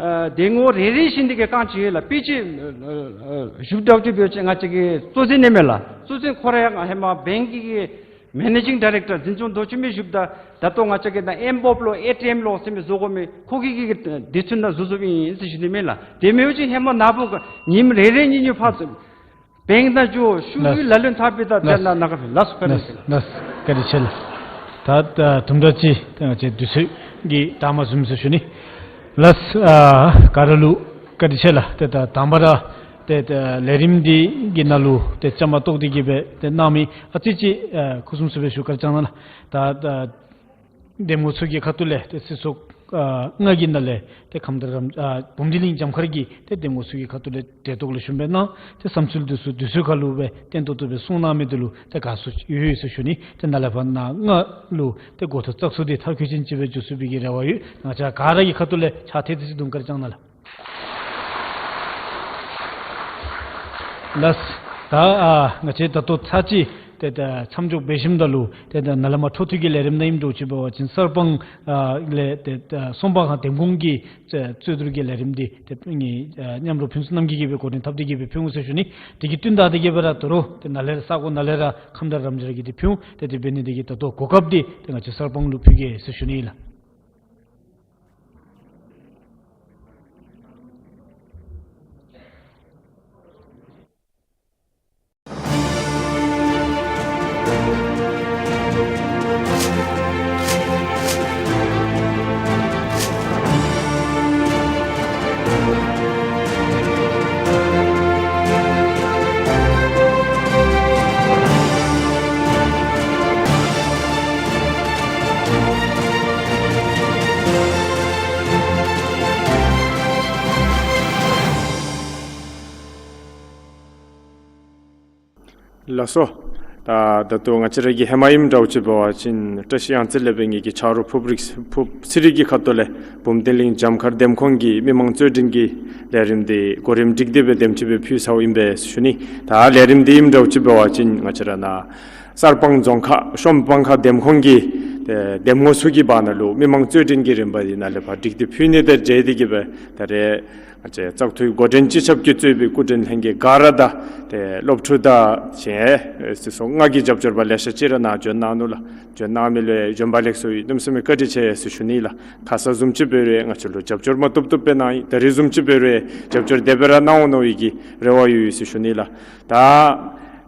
ཨ་འདེམས་ངོ་རེ་རེ་བཞིན་དེ་གི་རྐང་བཞི་ཡོད་ལགས། དཔེ་ཅིག་ཨ་ཨ་ཞུཝ་ད་ཅིག་འབད་བ་ཅིན་ང་བཅས་ཀྱི་གཙོ་འཛིན་ཨིན་མས་ལགས། གཙོ་འཛིན་ཁོ་ར་ཡང་ཧེ་མ་བེངཀ་གི་གི་མེ་ནེ་ཇིང་ཌའི་རེཀ་ཊར་འཛིན་སྐྱོང་འདྲཝ་ཅིག་མི་བཞུགསཔ་ད་ད་ལྟོ་ང་བཅས་ཀྱི་ནཱ་ཨེམ་བོབ་ལོ་ཨེ་ཊི་ཨེམ་ལོ་ཟེར་མི་བཟོ་དགོ་མི་ཁོ་གིས་གི་གི་དེ་ཚུ་ནང་བཟོ་བཟོཝ་ཨིན་ཟེར་ཞུ་ནི་མས་ལགས། དེ་མེན་པ་ཅིན་ཧེ་མ་ནཱ་བུ་ག་ཉིནམ་རེ་རེ་གཉིས་གཉིས་ཕར་བེངཀ་ནང་འགྱོ་ཤུལ་ལགས། གྱི་ལཱ་ལེན་འཐབ་པའི་ད་ལགས། དེ་ནང་ནང་ག་ཕན། ལགས་སོ་བཀའ་དྲིན་ཆེ། ལགས་ལགས་བཀའ་དྲིན་ཆེ་ལགས། ད་ད་དུམ་གྲ་ཅིག་ད་ང་བཅས་དུས་ཚོད་ཀྱིས་ད་མ་ཟུམ་ཟེར་ཞུ་ནི། ལགས་ཨ་ག་ར་ལུ་བཀའ་དྲིན་ཆེ་ལགས། ཏེ་ད་དང་པ་ར་ཏེ་ད་ལས་རིམ་འདི་གི་ནང་ལུ་ཏེ་བཅའ་མར་གཏོགས་ཏེ་གི་སྦེ་ཏེ་གནང་མི་ཨ་ཙི་ཅིག་ཨ་ཁུ་སིམ་སི་སྦེ་ཞུ་བཀའ་དྲིན་བསྐྱང་གནང་ལགས། ད་ད་འདེམས་ངོ་ཚུ་གི་ཁ་ཐུག་ལས་ཏེ་སྲིད་ཚོགས་ཨ་ལྔ་གི་ནང་ལས་ཏེ་ཁམས་དྭངས་རམ་ཨ་འབུམ་སྡེ་གླིང་རྒྱབ་མཁར་གྱི་ཏེ་འདེམས་ངོ་ཚུ་གི་ཁ་ཐུག་ལས་གྲལ་གཏོགས་ལེགས་ཤོམ་སྦེ་གནང་། ཏེ་བསམ་ཚུལ་འདི་ཚུ་དུས་ཚོད་ཁར་ལུ་སྦེ་བརྟན་ཏོག་ཏོ་སྦེ་གསུང་གནང་མི་འདི་ལུ་ཏེ་དགའ་བསུ་ཡོད་ཡོད་ཟེར་ཞུ་ནི། ཏེ་ནཱ་ལས་ཕར་ནཱ་ང་ལུ་ཏེ་འགོ་ཐོག་བཙག་འཐུ་འདི་མཐར་འཁྱོལ་ཅན་ཅིག་སྦེ་འགྱོ་ཚུགས་པའི་གི་རེ་བ་ཡོད། ང་བཅས་ག་ར་གི་ཁ་ཐུག་ལས་ཕྱག་ཐེངས་ཅིག་བརྡུང་བཀའ་དྲིན་བསྐྱང་གནང་ལགས། ལགས། ད་ཨ་ང་བཅས་ད་ལྟོ་ཚར་གཅིག་ཏེ་ད་མཚམས་འཇོག་འབད་ཞིནམ་ད་ལུ་ཏེ་ད་ནཱ་ལས་མར་འཕྲོ་མཐུད་ཀྱི་ལས་རིམ་ནང་ཨིནམ་འདྲཝ་ཅིག་འབད་བ་ཅིན་གསར་སྤང་ཨ་ལས་ཏེ་ད་སོང་པ་ཁང་འདེམས་ཁོངས་ཀྱི་རྩོད་བསྡུར་གྱི་ལས་རིམ་འདི་ཏེ་ཨ་མཉམ་རོགས་ཕུན་ཚོགས་རྣམ་རྒྱལ་གྱིས་སྦེ་འགོ་འདྲེན་འཐབ་སྟེ་གི་སྦེ་ཕུལ་འོང་ཟེར་ཞུ་ནི། དེ་གི་བསྟུན་ད་དེ་གི་སྦེ་ར་དོ་རུང་ཏེ་ནཱ་ལས་ར་ས་གོ་ནཱ་ལས་ར་ཁམས་དྭངས་རམ་རྒྱལ་གྱིས་ཏེ་ཕུལ་འོང་། ཏེ་དེ་འབད་ནི་དེ་གིས་ད་ལྟོ་གོ་སྐབས་འདི་ཏེ་ང་བཅས་གསར་སྤང་ལུ་ཕུལ་གེ་ཟེར་ཞུ་ནི་ཨིན་ལགས། ལགས་སོ། ད་ད་ལྟོ་ང་བཅས་ར་གི་ཧེ་མ་ཨིནམ་འདྲཝ་ཅིག་འབད་བ་ཅིན་བཀྲ་ཤིས་གཡང་རྩེ་ལས་འབད་ངེ་གི་ཆ་རོགས་ཕུབ་རིགས་ཕུབ་ཚེ་རིང་གི་ཁ་ཐུག་ལས་བུམ་ཐང་གླིང་འཇམ་མཁར་འདེམས་ཁོངས་ཀྱི་མི་མང་རྩོད་འགྲན་གྱི་ལས་རིམ་འདི་གོ་རིམ་སྒྲིག་སྟེ་སྦེ་དེམ་ཅིག་སྦེ་ཕུལ་ཚརཝ་ཨིན་པས་ཟེར་ཞུ་ནི། ད་ལས་རིམ་འདི་ཨིནམ་འདྲཝ་ཅིག་འབད་བ་ཅིན་ང་བཅས་ར་ནཱ་གསར་སྤང་རྫོང་ཁག་གཤོམ་སྤང་ཁ་འདེམས་ཁོངས་ཀྱི་ཨེ་འདེམས་ངོ་ཚུ་གི་བར་ན་ལུ་མི་མང་རྩོད་འགྲན་གྱི་རིམ་པ་འདི་ནཱ་ལས་ཕར་སྒྲིག་སྟེ་ཕུལ་ནི་དང་འབྲེལ་ཏེ་གི་སྦེ་ད་རེས་ང་བཅས་བཙག་འཐུའི་འགོ་འདྲེན་སྤྱི་ཁྱབ་ཀྱིས་གཙོས་པའི་སྐུ་མགྲོན་ལྷན་རྒྱས་ག་ར་དང་ཏེ་སློབ་ཕྲུག་དང་གཞན་ཨེ་སོ་སོ་ང་གི་རྒྱབ་སྐྱོར་པ་ལེ་ཤ་ཅིག་ར་ནཱ་འབྱོན་གནང་ནུག་ལགས། འབྱོན་གནང་མི་ལུ་འབྱོན་པ་ལེགས་སོ་ཡོད། གནམ་མེད་ས་མེད་བཀའ་དྲིན་ཆེ་ཟེར་ཞུ་ནི་ལགས། ཁ་ཙ་བཟུམ་ཅིག་འབད་རུང་ང་བཅས་ལུ་རྒྱབ་སྐྱོར་མ་བཏུབ་བཏུབ་སྦེ་གནང་ཡི། ད་རེས་བཟུམ་ཅིག་འབད་རུང་རྒྱབ་སྐྱོར་དེ་སྦེ་ར་གནང་འོང་མནོ་བའི་གི་རེ་བ་ཡོད་ཡོད་ཟེར་ཞུ་ནི་ལགས། ད་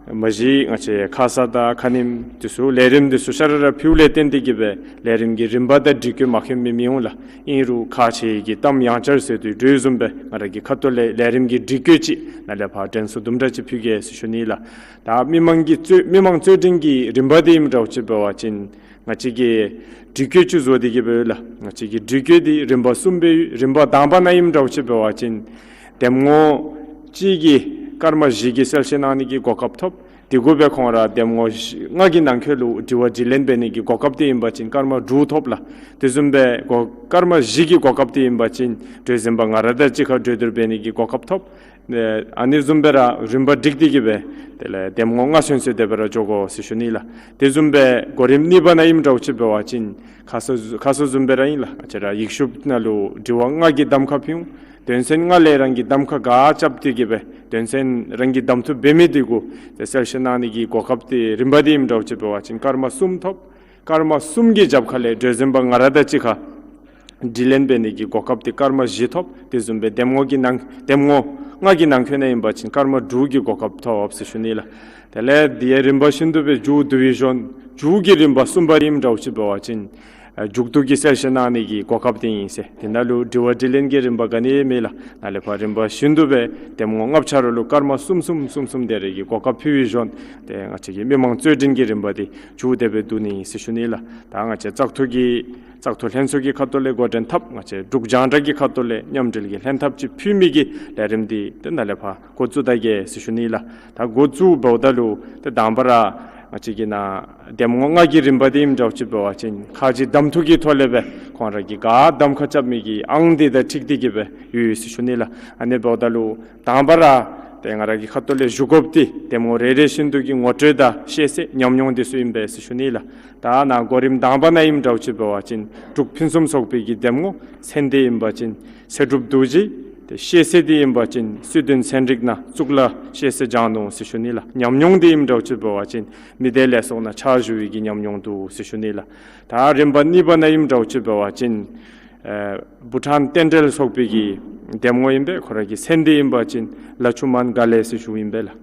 མ་གཞི་ང་བཅས་ཁ་ཙ་དང་ཁ་ཉིནམ་འདི་ཚུ་ལས་རིམ་འདི་ཚུ་ཤ་ར་ར་ཕུལཝ་ལས་བརྟེན་ཏེ་གི་སྦེ་ལས་རིམ་གྱི་རིམ་པ་དང་སྒྲིག་བཀོད་མ་ཁོམ་མི་མི་འོང་ལགས། ཨིན་རུང་ཁག་ཆེ་གི་གཏམ་ཡང་བསྐྱར་ཟེར་དོ་བཟུམ་སྦེ་ང་ར་གི་ཁ་ཐུག་ལས་ལས་རིམ་གྱི་སྒྲིག་བཀོད་ཅིག་ནཱ་ལས་ཕར་དྲན་གསོ་དུམ་གྲ་ཅིག་ཕུལ་གེ་ཟེར་ཞུ་ནི་ལགས། ད་མི་མང་གི་རྩོད་མི་མང་རྩོད་འགྲན་གྱི་རིམ་པ་འདི་ཨིནམ་འདྲཝ་ཅིག་འབད་བ་ཅིན་ང་བཅས་ཀྱིས་སྒྲིག་བཀོད་ཅིག་བཟོ་སྟེ་གི་སྦེ་ཡོད་ལགས། ང་བཅས་ཀྱི་སྒྲིག་བཀོད་འདི་རིམ་པ་གསུམ་སྦེ་ཡོད། རིམ་པ་དང་པ་ནང་ཨིནམ་འདྲཝ་ཅིག་འབད་བ་ཅིན་འདེམས་ངོ་གཅིག་གིས་སྐར་མ་བཞི་གི་གསལ་བཤད་གནང་ནི་གི་གོ་སྐབས་ཐོབ། དེ་གུ་སྦེ་ཁོང་ར་འདེམས་ངོ་བཞི་ལྔ་གི་ནང་འཁོད་ལུ་དྲི་བ་དྲིས་ལན་འབད་ནི་གི་གོ་སྐབས་འདི་ཨིན་པ་ཅིན་སྐར་མ་དྲུག་ཐོབ་ལགས། དེ་བཟུམ་སྦེ་གོ་སྐར་མ་བཞི་གི་གོ་སྐབས་འདི་ཨིན་པ་ཅིན་གྲོས་འཛིན་པ་ང་ར་དང་གཅིག་ཁར་གྲོས་བསྡུར་འབད་ནི་གི་གོ་སྐབས་ཐོབ། ཨ་ནི་བཟུམ་སྦེ་ར་རིམ་པ་སྒྲིག་སྟེ་གི་སྦེ་དེ་ལས་འདེམས་ངོ་ལྔ་ཚུན་ཚོད་དེ་སྦེ་ར་འགྱོ་དགོ་ཟེར་ཞུ་ནི་ལགས། དེ་བཟུམ་སྦེ་གོ་རིམ་གཉིས་པ་ནང་ཨིནམ་འདྲཝ་ཅིག་འབད་བ་ཅིན་ཁ་ཙ་ཁ་ཙ་བཟུམ་སྦེ་ར་ཨིན་ལགས། ང་བཅས་ར་ཡིག་ཤུབས་ནང་ལུ་དྲི་བ་ལྔ་གི་གདམ་ཁ་ཕུལ་འོང་། དོན་ཚན་ལྔ་ལས་རང་གིས་གདམ་ཁ་ག་རྐྱབ་སྟེ་གི་སྦེ་དོན་ཚན་རང་གིས་གདམ་འཐུ་འབད་མི་འདི་གུ་ཏེ་གསལ་བཤད་གནང་ནི་གི་གོ་སྐབས་འདི་རིམ་པ་འདི་ཨིནམ་འདྲཝ་ཅིག་འབད་བ་ཅིན་སྐར་མ་གསུམ་ཐོབ། སྐར་མ་གསུམ་གྱི་རྒྱབ་ཁ་ལས་གྲོས་འཛིན་པ་ང་ར་དང་གཅིག་ཁར་དྲིས་ལན་འབད་ནི་གི་གོ་སྐབས་འདི་སྐར་མ་བཞི་ཐོབ། དེ་བཟུམ་སྦེ་འདེམས་ངོ་གི་ནང་འདེམས་ངོ་ལྔ་གི་ནང་འཁོད་ནང་ཨིན་པ་ཅིན་སྐར་མ་དྲུག་གི་གོ་སྐབས་ཐོབ་ཟེར་ཞུ་ནི་ལགས། དེ་ལས་དེ་ཡང་རིམ་པ་བཞིན་དུ་སྦེ་མཇུག་ཌི་བི་ཞཱན་མཇུག་གི་རིམ་པ་གསུམ་པ་ཨིནམ་འདྲཝ་ཅིག་འབད་བ་ཅིན་ཨ་མཇུག་བསྡུ་གི་གསལ་བཤད་གནང་ནི་གི་གོ་སྐབས་འདི་ཨིན་ཟེར། དེ་ནང་ལུ་དྲི་བ་དྲིས་ལན་གྱི་རིམ་པ་ག་ནི་ཡང་མེད་ལགས། ནཱ་ལས་ཕར་རིམ་པ་བཞིན་དུ་སྦེ་འདེམས་ངོ་ལྔ་ཆ་ར་ལུ་སྐར་མ་གསུམ་གསུམ་གསུམ་གསུམ་དེ་རེ་གི་གོ་སྐབས་ཕུལ་བའི་ཞོར་ཏེ་ང་བཅས་ཀྱི་མི་མང་རྩོད་འགྲན་གྱི་རིམ་པ་འདི་མཇུག་དེ་སྦེ་བསྡུ་ནི་ཨིན་ཟེར་ཞུ་ནི་ལགས། ད་ང་བཅས་བཙག་འཐུ་གི་བཙག་འཐུ་ལྷན་ཚོགས་ཀྱི་ཁ་ཐུག་ལས་འགོ་འདྲེན་འཐབ་ང་བཅས་འབྲུག་རྒྱང་བསྒྲགས་ཀྱི་ཁ་ཐུག་ལས་མཉམ་འབྲེལ་གྱི་ལྷན་ཐབས་ཅིག་ཕུལ་མི་གི་ལས་རིམ་འདི་ཏེ་ནཱ་ལས་ཕར་འགོ་བཙུགས་ད་གེ་ཟེར་ཞུ་ནི་ལགས། ད་འགོ་བཙུགསཔ་ད་ལུ་ཏེ་དང་པ་ར་ང་བཅས་ཀྱི་ནཱ་འདེམས་ངོ་ལྔ་གི་རིམ་པ་འདི་ཨིནམ་འདྲཝ་ཅིག་འབད་བ་ཅིན་ཁ་རྗེ་གདམ་འཐུ་གི་ཐོག་ལས་སྦེ་ཁོང་ར་གིས་ག་གདམ་ཁ་རྐྱབ་མི་གི་ཨང་འདི་དང་འཁྲིལ་ཏེ་གི་སྦེ་ཡོད་ཟེར་ཞུ་ནི་ལགས། ཨ་ནི་འབདཝ་ད་ལུ་དང་པ་ར་ཏེ་ང་ར་གི་ཁ་ཐུག་ལས་ཞུ་དགོཔ་འདི་འདེམས་ངོ་རེ་རེ་བཞིན་དུ་གི་ངོ་སྤྲོད་དང་ཤེས་ཚད་ཉམས་མྱོང་འདི་ཚུ་ཨིན་པས་ཟེར་ཞུ་ནི་ལགས། ད་ནཱ་གོ་རིམ་དང་པ་ནང་ཨིནམ་འདྲཝ་ཅིག་འབད་བ་ཅིན་འབྲུག་ཕུན་སུམ་ཚོགས་པའི་གི་འདེམས་ངོ། མཚན་འདི་ཨིན་པ་ཅིན་ཚེ་སྒྲུབ་རྡོ་རྗེ། ཏེ་ཤེས་ཚད་འདི་ཨིན་པ་ཅིན་སྲིད་དོན་ཚན་རིག་ནང་གཙུག་ལག་ཤེས་ཚད་སྦྱང་ནུག་ཟེར་ཞུ་ནི་ལགས། ཉམས་མྱོང་འདི་ཨིནམ་འདྲཝ་ཅིག་འབད་བ་ཅིན་མི་སྡེ་ལས་ཚོགས་ནང་ཕྱག་ཞུ་བའི་གི་ཉམས་མྱོང་འདུག་ཟེར་ཞུ་ནི་ལགས། ད་རིམ་པ་གཉིས་པ་ནང་ཨིནམ་འདྲཝ་ཅིག་འབད་བ་ཅིན་ཨེ་བྷུ་ཊཱན་རྟེན་འབྲེལ་ཚོགས་པའི་གི་འདེམས་ངོ་ཨིན་པས། ཁོ་ར་གི་མཚན་འདི་ཨིན་པ་ཅིན་ལ་ཆུ་མན་ག་ལེ་ཟེར་ཞུཝ་ཨིན་པས་ལགས།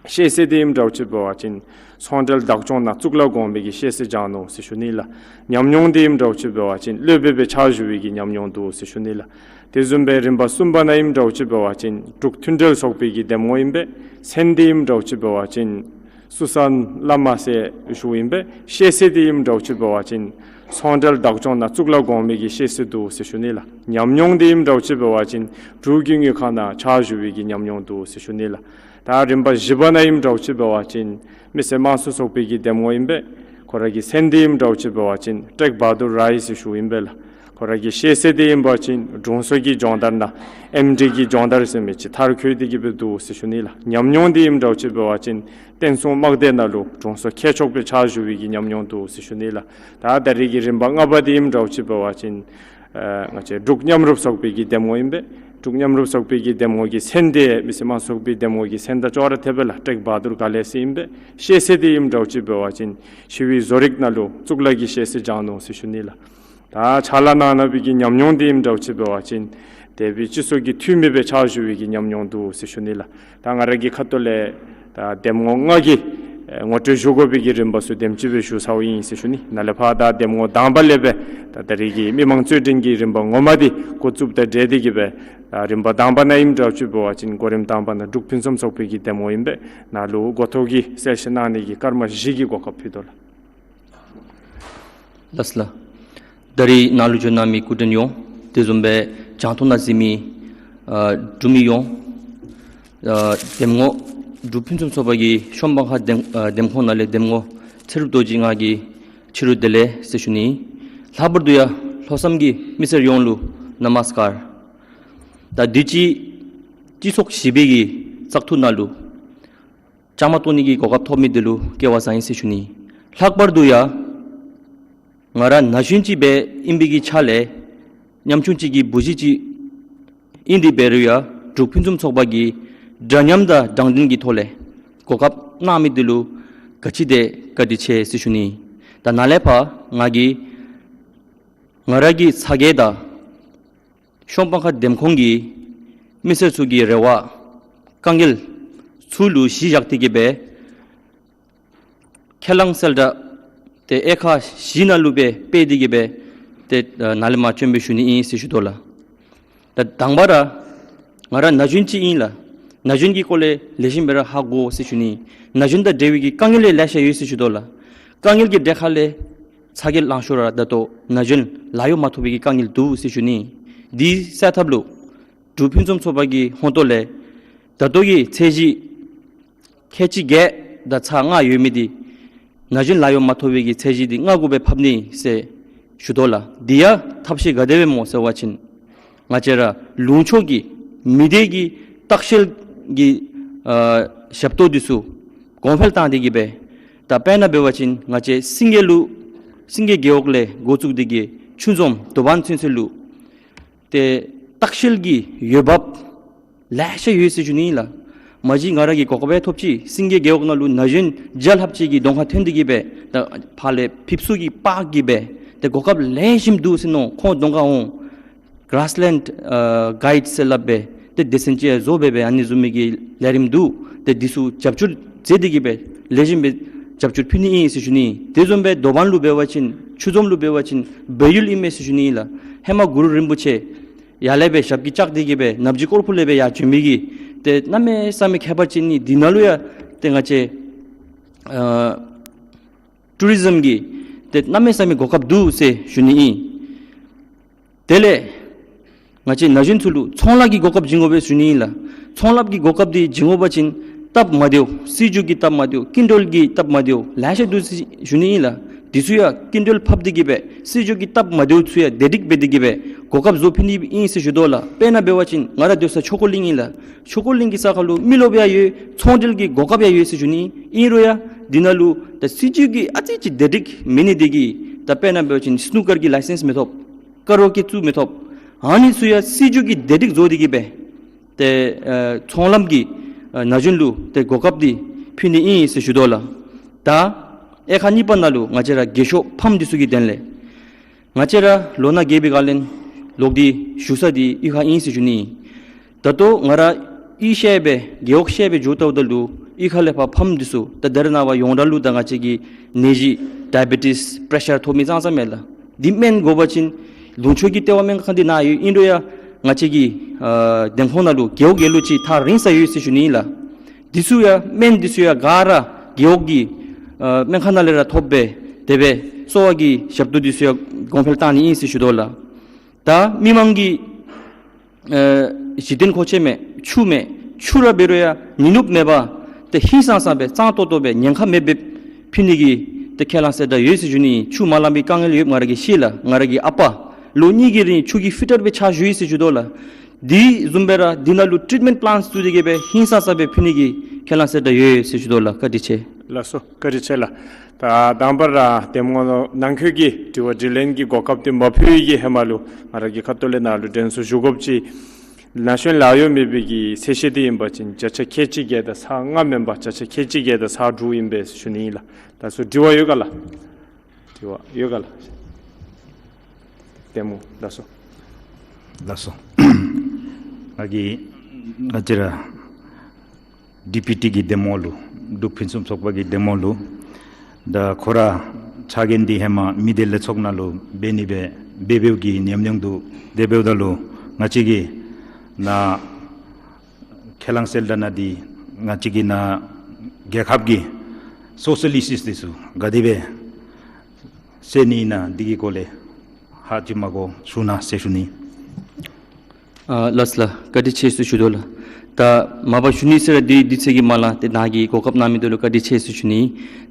ཤེས་ཚད་འདི་ཨིནམ་འདྲཝ་ཅིག་འབད་བ་ཅིན་ཚོང་འབྲེལ་བདག་སྐྱོང་ནང་གཙུག་ལག་གོང་མའི་གི་ཤེས་ཚད་སྦྱང་ནུག་ཟེར་ཞུ་ནི་ལགས། ཉམས་མྱོང་འདི་ཨིནམ་འདྲཝ་ཅིག་འབད་བ་ཅིན་སློབ་དཔོན་སྦེ་ཕྱག་ཞུ་བའི་གི་ཉམས་མྱོང་འདུག་ཟེར་ཞུ་ནི་ལགས། དེ་བཟུམ་སྦེ་རིམ་པ་གསུམ་པ་ནང་ཨིནམ་འདྲཝ་ཅིག་འབད་བ་ཅིན་འབྲུག་མཐུན་འབྲེལ་ཚོགས་པའི་གི་འདེམས་ངོ་ཨིན་པས། མཚན་འདི་ཨིནམ་འདྲཝ་ཅིག་འབད་བ་ཅིན་སུ་སན་བླ་མ་ཟེར་ཞུཝ་ཨིན་པས། ཤེས་ཚད་འདི་ཨིནམ་འདྲཝ་ཅིག་འབད་བ་ཅིན་ཚོང་འབྲེལ་བདག་སྐྱོང་ནང་གཙུག་ལག་གོང་མའི་གི་ཤེས་ཚད་འདུག་ཟེར་ཞུ་ནི་ལགས། ཉམས་མྱོང་འདི་ཨིནམ་འདྲཝ་ཅིག་འབད་བ་ཅིན་འབྲུག་གི་དངུལ་ཁང་ནང་ཕྱག་ཞུ་བའི་གི་ཉམས་མྱོང་འདུག་ཟེར་ཞུ་ནི་ལགས། ད་རིམ་པ་བཞི་པ་ནང་ཨིནམ་འདྲཝ་ཅིག་འབད་བ་ཅིན་མི་སེར་དམངས་གཙོ་ཚོགས་པའི་གི་འདེམས་ངོ་ཨིན་པས། ཁོ་ར་གི་མཚན་འདི་ཨིནམ་འདྲཝ་ཅིག་འབད་བ་ཅིན་ཀྲེག་བྷ་དུར་རའི་ཟེར་ཞུཝ་ཨིན་པས་ལགས། ཁོ་ར་གི་ཤེས་ཚད་འདི་ཨིན་པ་ཅིན་དྲུང་འཚོ་གི་སྦྱོང་བརྡར་ནང་ཨེམ་ཌི་གི་སྦྱོང་བརྡར་ཟེར་མི་ཅིག་མཐར་འཁྱོལ་ཏེ་གི་སྦེ་འདུག་ཟེར་ཞུ་ནི་ལགས། ཉམས་མྱོང་འདི་ཨིནམ་འདྲཝ་ཅིག་འབད་བ་ཅིན་བསྟན་སྲུང་དམག་སྡེ་ནང་ལུ་དྲུང་འཚོ་མཁས་མཆོག་སྦེ་ཕྱག་ཞུ་བའི་གི་ཉམས་མྱོང་འདུག་ཟེར་ཞུ་ནི་ལགས། ད་ད་རེས་ཀྱི་རིམ་པ་ལྔ་པ་འདི་ཨིནམ་འདྲཝ་ཅིག་འབད་བ་ཅིན་ཨ་ང་བཅས་འབྲུག་མཉམ་རུབ་ཚོགས་པའི་གི་འདེམས་ངོ་ཨིན་པས། འབྲུག་མཉམ་རུབ་ཚོགས་པའི་གི་འདེམས་ངོ་གི་མཚན་འདི་མི་སེར་དམངས་གཙོ་ཚོགས་པའི་འདེམས་ངོ་གི་མཚན་དང་ཅོག་ར་འཐདཔ་ལགས། ཀྲེག་བྷ་དུར་ག་ལེ་ཟེར་ཨིན་པས། ཤེས་ཚད་འདི་ཨིནམ་འདྲཝ་ཅིག་འབད་བ་ཅིན་ཞི་བའི་བཟོ་རིག་ནང་ལུ་གཙུག་ལག་གི་ཤེས་ཚད་སྦྱང་ནུག་ཟེར་ཞུ་ནི་ལགས། ད་ཕྱག་ལཱ་གནང་གནང་བའི་གི་ཉམས་མྱོང་འདི་ཨིནམ་འདྲཝ་ཅིག་འབད་བ་ཅིན་དེ་སྦེ་སྤྱི་ཚོགས་ཀྱི་འཐུས་མི་སྦེ་ཕྱག་ཞུ་བའི་གི་ཉམས་མྱོང་འདུག་ཟེར་ཞུ་ནི་ལགས། ད་ང་ར་གི་ཁ་ཐུག་ལས་ད་འདེམས་ངོ་ལྔ་གི་ཨེ་ངོ་སྤྲོད་ཞུ་དགོ་པའི་གི་རིམ་པ་ཚུ་དེམ་ཅིག་སྦེ་ཞུ་ཚརཝ་ཨིན་ཟེར་ཞུ་ནི། ནཱ་ལས་ཕར་ད་འདེམས་ངོ་དང་པ་ལས་སྦེ་ད་ད་རེས་ཀྱི་མི་མང་རྩོད་འགྲན་གྱི་རིམ་པ་ངོ་མ་འདི་འགོ་བཙུགསཔ་དང་འབྲེལ་ཏེ་གི་སྦེ་ད་རིམ་པ་དང་པ་ནང་ཨིནམ་འདྲཝ་ཅིག་འབད་བ་ཅིན་གོ་རིམ་དང་པ་ནང་འབྲུག་ཕུན་སུམ་ཚོགས་པའི་གི་འདེམས་ངོ་ཨིན་པས། ནཱ་ལུ་འགོ་ཐོག་གི་གསལ་བཤད་གནང་ནི་གི་སྐར་མ་བཞི་གི་གོ་སྐབས་ཕུལ་དོ་ལགས། ལགས་སོ་ལགས། ད་རིས་ནཱ་ལུ་འབྱོན་གནང་མི་སྐུ་མགྲོན་ཡོངས་དེ་བཟུམ་སྦེ་རྒྱང་མཐོང་ནང་གཟིགས་མི་ཨ་འབྲུག་མི་ཡོངས་ཨ་འདེམས་ངོ་ འབྲུག་ཕུན་སུམ་ཚོགས་པ་གི་ཤོམ་སྤང་ཁ་འདེམས་ཨ་འདེམས་ཁོངས་ནང་ལས་འདེམས་ངོ་ཚེ་རབས་རྡོ་རྗེ་ང་གིས་ཕྱི་རུ་བདེ་ལེགས་ཟེར་ཞུ་ནི། ལྷག་པར་དུ་ཡང་ལྷོ་མཚམས་ཀྱི་མི་སེར་ཡོངས་ལུ་ན་མ་སྐར། ད་དུས་ཅི་སྤྱི་ཚོགས་ཞི་བའི་གི་བཙག་འཐུ་ནང་ལུ་བཅའ་མར་གཏོགས་ནི་གི་གོ་སྐབས་ཐོབ་མི་འདི་ལུ་སྐལ་བ་བཟང་ཡི་ཟེར་ཞུ་ནི། ལྷག་པར་དུ་ཡང་ང་ར་ན་གཞོན་ཅིག་སྦེ་ཨིན་པའི་གི་ཆ་ལས་ཉམ་ཆུང་ཅིག་གི་བུ་གཞི་ཅིག་ཨིན་ཏེ་འབད་རུང་ཡང་འབྲུག་ཕུན་སུམ་ཚོགས་པ་གི་འདྲ་མཉམ་དང་དྲང་བདེན་གྱི་ཐོག་ལས་གོ་སྐབས་གནང་མི་འདི་ལུ་ག་ཅི་དེ་བཀའ་དྲིན་ཆེ་ཟེར་ཞུ་ནི། ད་ནཱ་ལས་ཕར་ང་གིས་ང་ར་གི་ཚ་གྱང་དང་ཤོམ་སྤང་ཁ་འདེམས་ཁོངས་ཀྱི་མི་སེར་ཚུ་གི་རེ་བ་དཀའ་ངལ་ཚུ་ལུ་གཞི་བཞག་སྟེ་གི་སྦེ་ཁས་བླངས་གསལ་བསྒྲགས་དེ་དབྱེ་ཁག་བཞི་ནང་ལུ་སྦེ་སྤེལ་ཏེ་གི་སྦེ་ཏེ་ནཱ་ལས་མར་སྤྱན་འབུལ་ཞུ་ནི་ཨིན་ཟེར་ཞུ་དོ་ལགས། ད་དང་པ་ར་ང་ར་ན་གཞོན་ཅིག་ཨིན་ལགས། ན་གཞོན་གྱི་སྐོར་ལས་ལེགས་ཤོམ་སྦེ་ར་ཧ་གོ་ཟེར་ཞུ་ནི། ན་གཞོན་དང་འབྲེལ་བའི་གི་དཀའ་ངལ་ལེ་ཤ་ཡོད་ཟེར་ཞུ་དོ་ལགས། དཀའ་ངལ་གྱི་གྲས་ཁ་ལས་ཚ་གྱང་ལང་ཤོར་ར་ད་ལྟོ་ན་གཞོན་ལཱ་གཡོག་མ་ཐོབ་པའི་གི་དཀའ་ངལ་འདུག་ཟེར་ཞུ་ནི། དེ་སེལ་ཐབས་ལུ་འབྲུག་ཕུན་སུམ་ཚོགས་པ་གི་ཧོངས་ཏོ་ལས་ད་ལྟོ་གི་ཚད་གཞི་ཁལ་གཅིག་བརྒྱད་དང་ཚག་ལྔ་ཡོད་མི་འདི་ན་གཞོན་ལཱ་གཡོག་མ་ཐོབ་པའི་གི་ཚད་གཞི་འདི་ལྔ་དགུ་སྦེ་ཕབ་ནི་ཟེར་ཞུ་དོ་ལགས། འདི་ཡང་ཐབས་ཤེས་ག་དེ་སྦེ་སྨོ་ཟེར་བ་ཅིན་ང་བཅས་ར་ལུང་ཕྱོགས་ཀྱི་མི་སྡེ་གི་ལྟ་བཤལ་གྱི་ཨ་ཞབས་ཏོག་འདི་ཚུ་གོང་འཕེལ་བཏང་སྟེ་གི་སྦེ་ད་དཔེར་ན་འབད་བ་ཅིན་ང་བཅས་སེང་གེ་ལུ་སེང་གེ་རྒེད་འོག་ལས་འགོ་བཙུགས་ཏེ་གི་ཆུ་འཛོམས་དོ་དཔོན་ཚུན་ཚོད་ལུ་ཏེ་ལྟ་བཤལ་གྱི་འོས་འབབ་ལེ་ཤ་ཡོད་ཟེར་ཞུ་ནི་ལགས། མ་གཞི་ང་ར་གིས་གོ་སྐབས་ཡང་ཐོབ་ཅི། སེང་གེ་རྒེད་འོག་ནང་ལུ་ན་གཞོན་བརྒྱ་ལྷགཔ་ཅིག་གི་གདོང་ཁར་ཐོན་ཏེ་གི་སྦེ་ད་ཕར་ལས་ཕེབས་བསུ་གི་པར་གྱིས་སྦེ་ཏེ་གོ་སྐབས་ལེགས་ཤོམ་འདུག་ཟེར་མནོ། ཁོང་གདོང་ཁར་འོང་གཱརཱསི་ལེནཌ་ཨ་གའིཌ་ཟེར་སླབ་སྦེ་ཏེ་སྡེ་ཚན་ཅིག་བཟོ་སྦེ་སྦེ་ཨ་ནི་བཟུམ་མའི་གི་ལས་རིམ་འདུག། ཏེ་འདི་ཚུ་རྒྱབ་སྐྱོར་མཛད་དེ་གི་སྦེ་ལེགས་ཤོམ་སྦེ་རྒྱབ་སྐྱོར་ཕུལ་ནི་ཨིན་ཟེར་ཞུ་ནི། དེ་བཟུམ་སྦེ་དོ་དཔོན་ལུ་འབད་བ་ཅིན་ཆུ་འཛོམས་ལུ་འབད་བ་ཅིན་སྦས་ཡུལ་ཨིན་མས་ཟེར་ཞུ་ནི་ལགས། ཧེ་མ་གུ་རུ་རིན་པོ་ཆེ་ཡར་ལས་སྦེ་ཞབས་ཀྱིས་བཅགས་ཏེ་གི་སྦེ་ནབ་ཇི་སྐོར་ཕུ་ལས་སྦེ་ཡར་བྱོན་མི་གི་ཏེ་གནམ་མེད་ས་མེད་ཁྱད་པར་ཅན་ཨིན། འདི་ནང་ལུ་ཡང་ཏེ་ང་བཅས་ཨ་ཊུ་རི་ཛམ་གྱི་ཏེ་གནམ་མེད་ས་མེད་གོ་སྐབས་འདུག་ཟེར་ཞུ་ནི་ཨིན། དེ་ལས་ང་བཅས་ན་གཞོན་ཚུ་ལུ་ཚོང་ལཱ་གི་གོ་སྐབས་བྱིན་དགོ་པས་ཟེར་ཞུ་ནི་ཨིན་ལགས། ཚོང་ལཱ་གི་གོ་སྐབས་འདི་བྱིན་དགོ་པ་ཅིན་སྟབས་མ་བདེཝ་སྲིད་བྱུས་ཀྱི་སྟབས་མ་བདེཝ་སྐྱིན་འགྲུལ་གྱི་སྟབས་མ་བདེཝ་ལེ་ཤ་འདུག་ཟེར་ཞུ་ནི་ཨིན་ལགས། འདི་ཚུ་ཡང་སྐྱིན་འགྲུལ་ཕབ་སྟེ་གི་སྦེ་སྲིད་བྱུས་ཀྱི་སྟབས་མ་བདེཝ་ཚུ་ཡང་བདེ་སྒྲིག་འབད་དེ་གི་སྦེ་གོ་སྐབས་བཟོ་ཕུལ་ནི་ཨིན་ཟེར་ཞུ་དོ་ལགས། དཔེར་ན་འབད་བ་ཅིན་ང་ར་སྡོད་ས་ཆོས་འཁོར་གླིང་ཨིན་ལགས། ཆོས་འཁོར་གླིང་གི་ས་ཁར་ལུ་མི་རློབས་ཡང་ཡོད། ཚོང་འབྲེལ་གྱི་གོ་སྐབས་ཡང་ཡོད་ཟེར་ཞུ་ནི། ཨིན་རུང་ཡང་འདི་ནང་ལུ་ད་སྲིད་བྱུས་ཀྱི་ཨ་ཙི་ཅིག་བདེ་སྒྲིག་མེད་ནི་དེ་གིས་ད་དཔེར་ན་འབད་བ་ཅིན་སི་ནུ་ཀར་གྱི་ལའི་སེནསི་མི་ཐོབ། ཀ་ར་ཨོ་ཀེ་བཙུགས་མི་ཐོབ། ཨ་ནི་ཚུ་ཡང་སྲིད་བྱུས་ཀྱི་བདེ་སྒྲིག་བཟོ་སྟེ་གི་སྦེ་ཏེ་ཨ་ཚོང་ལམ་གྱི་ཨ་ན་གཞོན་ལུ་ཏེ་གོ་སྐབས་འདི་ཕུལ་ནི་ཨིན་ཟེར་ཞུ་དོ་ལགས། ད་དབྱེ་ཁག་གཉིས་པ་ནང་ལུ་ང་བཅས་ར་རྒས་ཤོས་ཕམ་འདི་ཚུ་གི་དོན་ལས་ང་བཅས་ར་ལོ་ན་རྒས་པའི་སྒང་ལས་ལོག་སྟེ་བཞུགས་ས་འདི་གཡུས་ཁ་ཨིན་ཟེར་ཞུ་ནི། ད་ལྟོ་ང་ར་གཡུས་བཤལ་སྦེ་རྒེད་འོག་བཤལ་སྦེ་འགྱོ་ལྟཝ་ད་ལུ་གཡུས་ཁ་ལས་ཕར་ཕམ་འདི་ཚུ་ད་ད་རེས་ནངས་པ་ཡོངས་གྲགས་ལུ་ད་ང་བཅས་ཀྱི་ནད་གཞི་ཌའི་བེ་ཊིསི་པེ་རེ་ཤར་ཐོབ་མི་ཙང་ཙང་མས་ལགས། འདི་སྨན་དགོ་པ་ཅིན་ལུང་ཕྱོགས་ཀྱི་ལྟེ་བ་སྨན་ཁང་འདི་ནཱ་ཡོད། ཨིན་རུང་ཡང་ང་བཅས་ཀྱི་ཨ་འདེམས་ཁོངས་ནང་ལུ་རྒེད་འོག་རྒེད་ལུ་ཅིག་ཐག་རིང་ས་ཡོད་ཟེར་ཞུ་ནི་ཨིན་ལགས། འདི་ཚུ་ཡང་སྨན་འདི་ཚུ་ཡང་ག་ར་རྒེད་འོག་གི་ཨ་སྨན་ཁང་ནང་ལས་ར་ཐོབ་སྦེ་དེ་སྦེ་གསོ་བ་གི་ཞབས་ཏོག་འདི་ཚུ་ཡང་གོང་འཕེལ་བཏང་ནི་ཨིན་ཟེར་ཞུ་དོ་ལགས། ད་མི་མང་གི་ཨ་གཞི་རྟེན་མཁོ་ཆས་མས། ཆུ་མས། ཆུ་ར་འབད་རུང་ཡང་ཉིན་ནུབ་མེད་པར་ཏེ་ཧིང་སངས་ས་སྦེ་གཙང་ཏོག་ཏོ་སྦེ་ཉེན་ཁ་མེདཔ་སྦེ་ཕུལ་ནི་གི་ཏེ་ཁས་བླངས་གསལ་བསྒྲགས་ཡོད་ཟེར་ཞུ་ནི། ཆུ་མ་ལང་པའི་དཀའ་ངལ་ཡོདཔ་ང་ར་གིས་ཤེས་ལགས། ང་ར་གི་ཨ་པ་ལོ་གཉིས་ཀྱི་རིང་ཆུ་གི་ཕི་ཊར་སྦེ་ཕྱག་ཞུ་ཡི་ཟེར་ཞུ་དོ་ལགས། འདི་བཟུམ་སྦེ་ར་འདི་ནང་ལུ་ཊི་རིཊ་མེནཊ་པི་ལཱནཊསི་བཙུགས་ཏེ་གི་སྦེ་ཧིང་སངས་ས་སྦེ་ཕུལ་ནི་གི་ཁས་བླངས་གསལ་བསྒྲགས་ཡོད་ཟེར་ཞུ་དོ་ལགས། བཀའ་དྲིན་ཆེ། ལགས་སོ། བཀའ་དྲིན་ཆེ་ལགས། ད་དང་པ་ར་འདེམས་ངོ་ནང་འཁོད་ཀྱི་དྲི་བ་དྲིས་ལན་གྱི་གོ་སྐབས་འདི་མ་ཕུལ་བའི་གི་ཧེ་མ་ལུ་ང་ར་གི་ཁ་ཐུག་ལས་ནཱ་ལུ་དྲན་གསོ་ཞུ་དགོཔ་ཅིག་ན་གཞོན་ལཱ་གཡོག་མེད་པའི་གི་ཚད་གཞི་འདི་ཨིན་པ་ཅིན་བརྒྱ་ཆ་ཁལ་གཅིག་བརྒྱད་དང་ཚག་ལྔ་མེན་པར་བརྒྱ་ཆ་ཁལ་གཅིག་བརྒྱད་དང་ཚག་དྲུག་ཨིན་པས་ཞུ་ནི་ཨིན་ལགས། ད་ཚུར་དྲི་བ་ཡོད་ག་ལགས། དྲི་བ་ཡོད་ག་ལགས། འདེམས་ངོ་ལགས་སོ། ལགས་སོ། ང་གིས་ང་བཅས་ར་ཌི་པི་ཊི་གི་འདེམས་ངོ་ལུ་འབྲུག་ཕུན་སུམ་ཚོགས་པ་གི་འདེམས་ངོ་ལུ་ད་ཁོ་ར་ཕྱག་འགན་འདི་ཧེ་མ་མི་སྡེ་ལས་ཚོགས་ནང་ལུ་འབད་ནི་སྦེ་འབད་འབདཝ་གི་ཉམས་མྱོང་འདུག། དེ་འབདཝ་ད་ལུ་ང་བཅས་ཀྱིས་ནཱ་ཁས་བླངས་གསལ་བསྒྲགས་ནང་འདི་ང་བཅས་ཀྱིས་ནཱ་རྒྱལ་ཁབ་ཀྱི་སོ་ཤལ་ཨི་ཤུས་འདི་ཚུ་ག་དེ་སྦེ་སེལ་ནི་ཨིན་ན་འདི་གི་སྐོར་ལས་ཧ་ཅིག་མ་གོ་ཞུ་ན་ཟེར་ཞུ་ནི། ཨ་ལགས་ལགས། བཀའ་དྲིན་ཆེ་ཟེར་ཞུ་དོ་ལགས། ད་མ་པ་ཞུ་ནི་ཟེར་ར་འདི་འདི་ཚེ་གི་མ་ལ་ཏེ་ནཱ་གིས་གོ་སྐབས་གནང་མི་འདི་ལུ་བཀའ་དྲིན་ཆེ་ཟེར་ཞུ་ནི།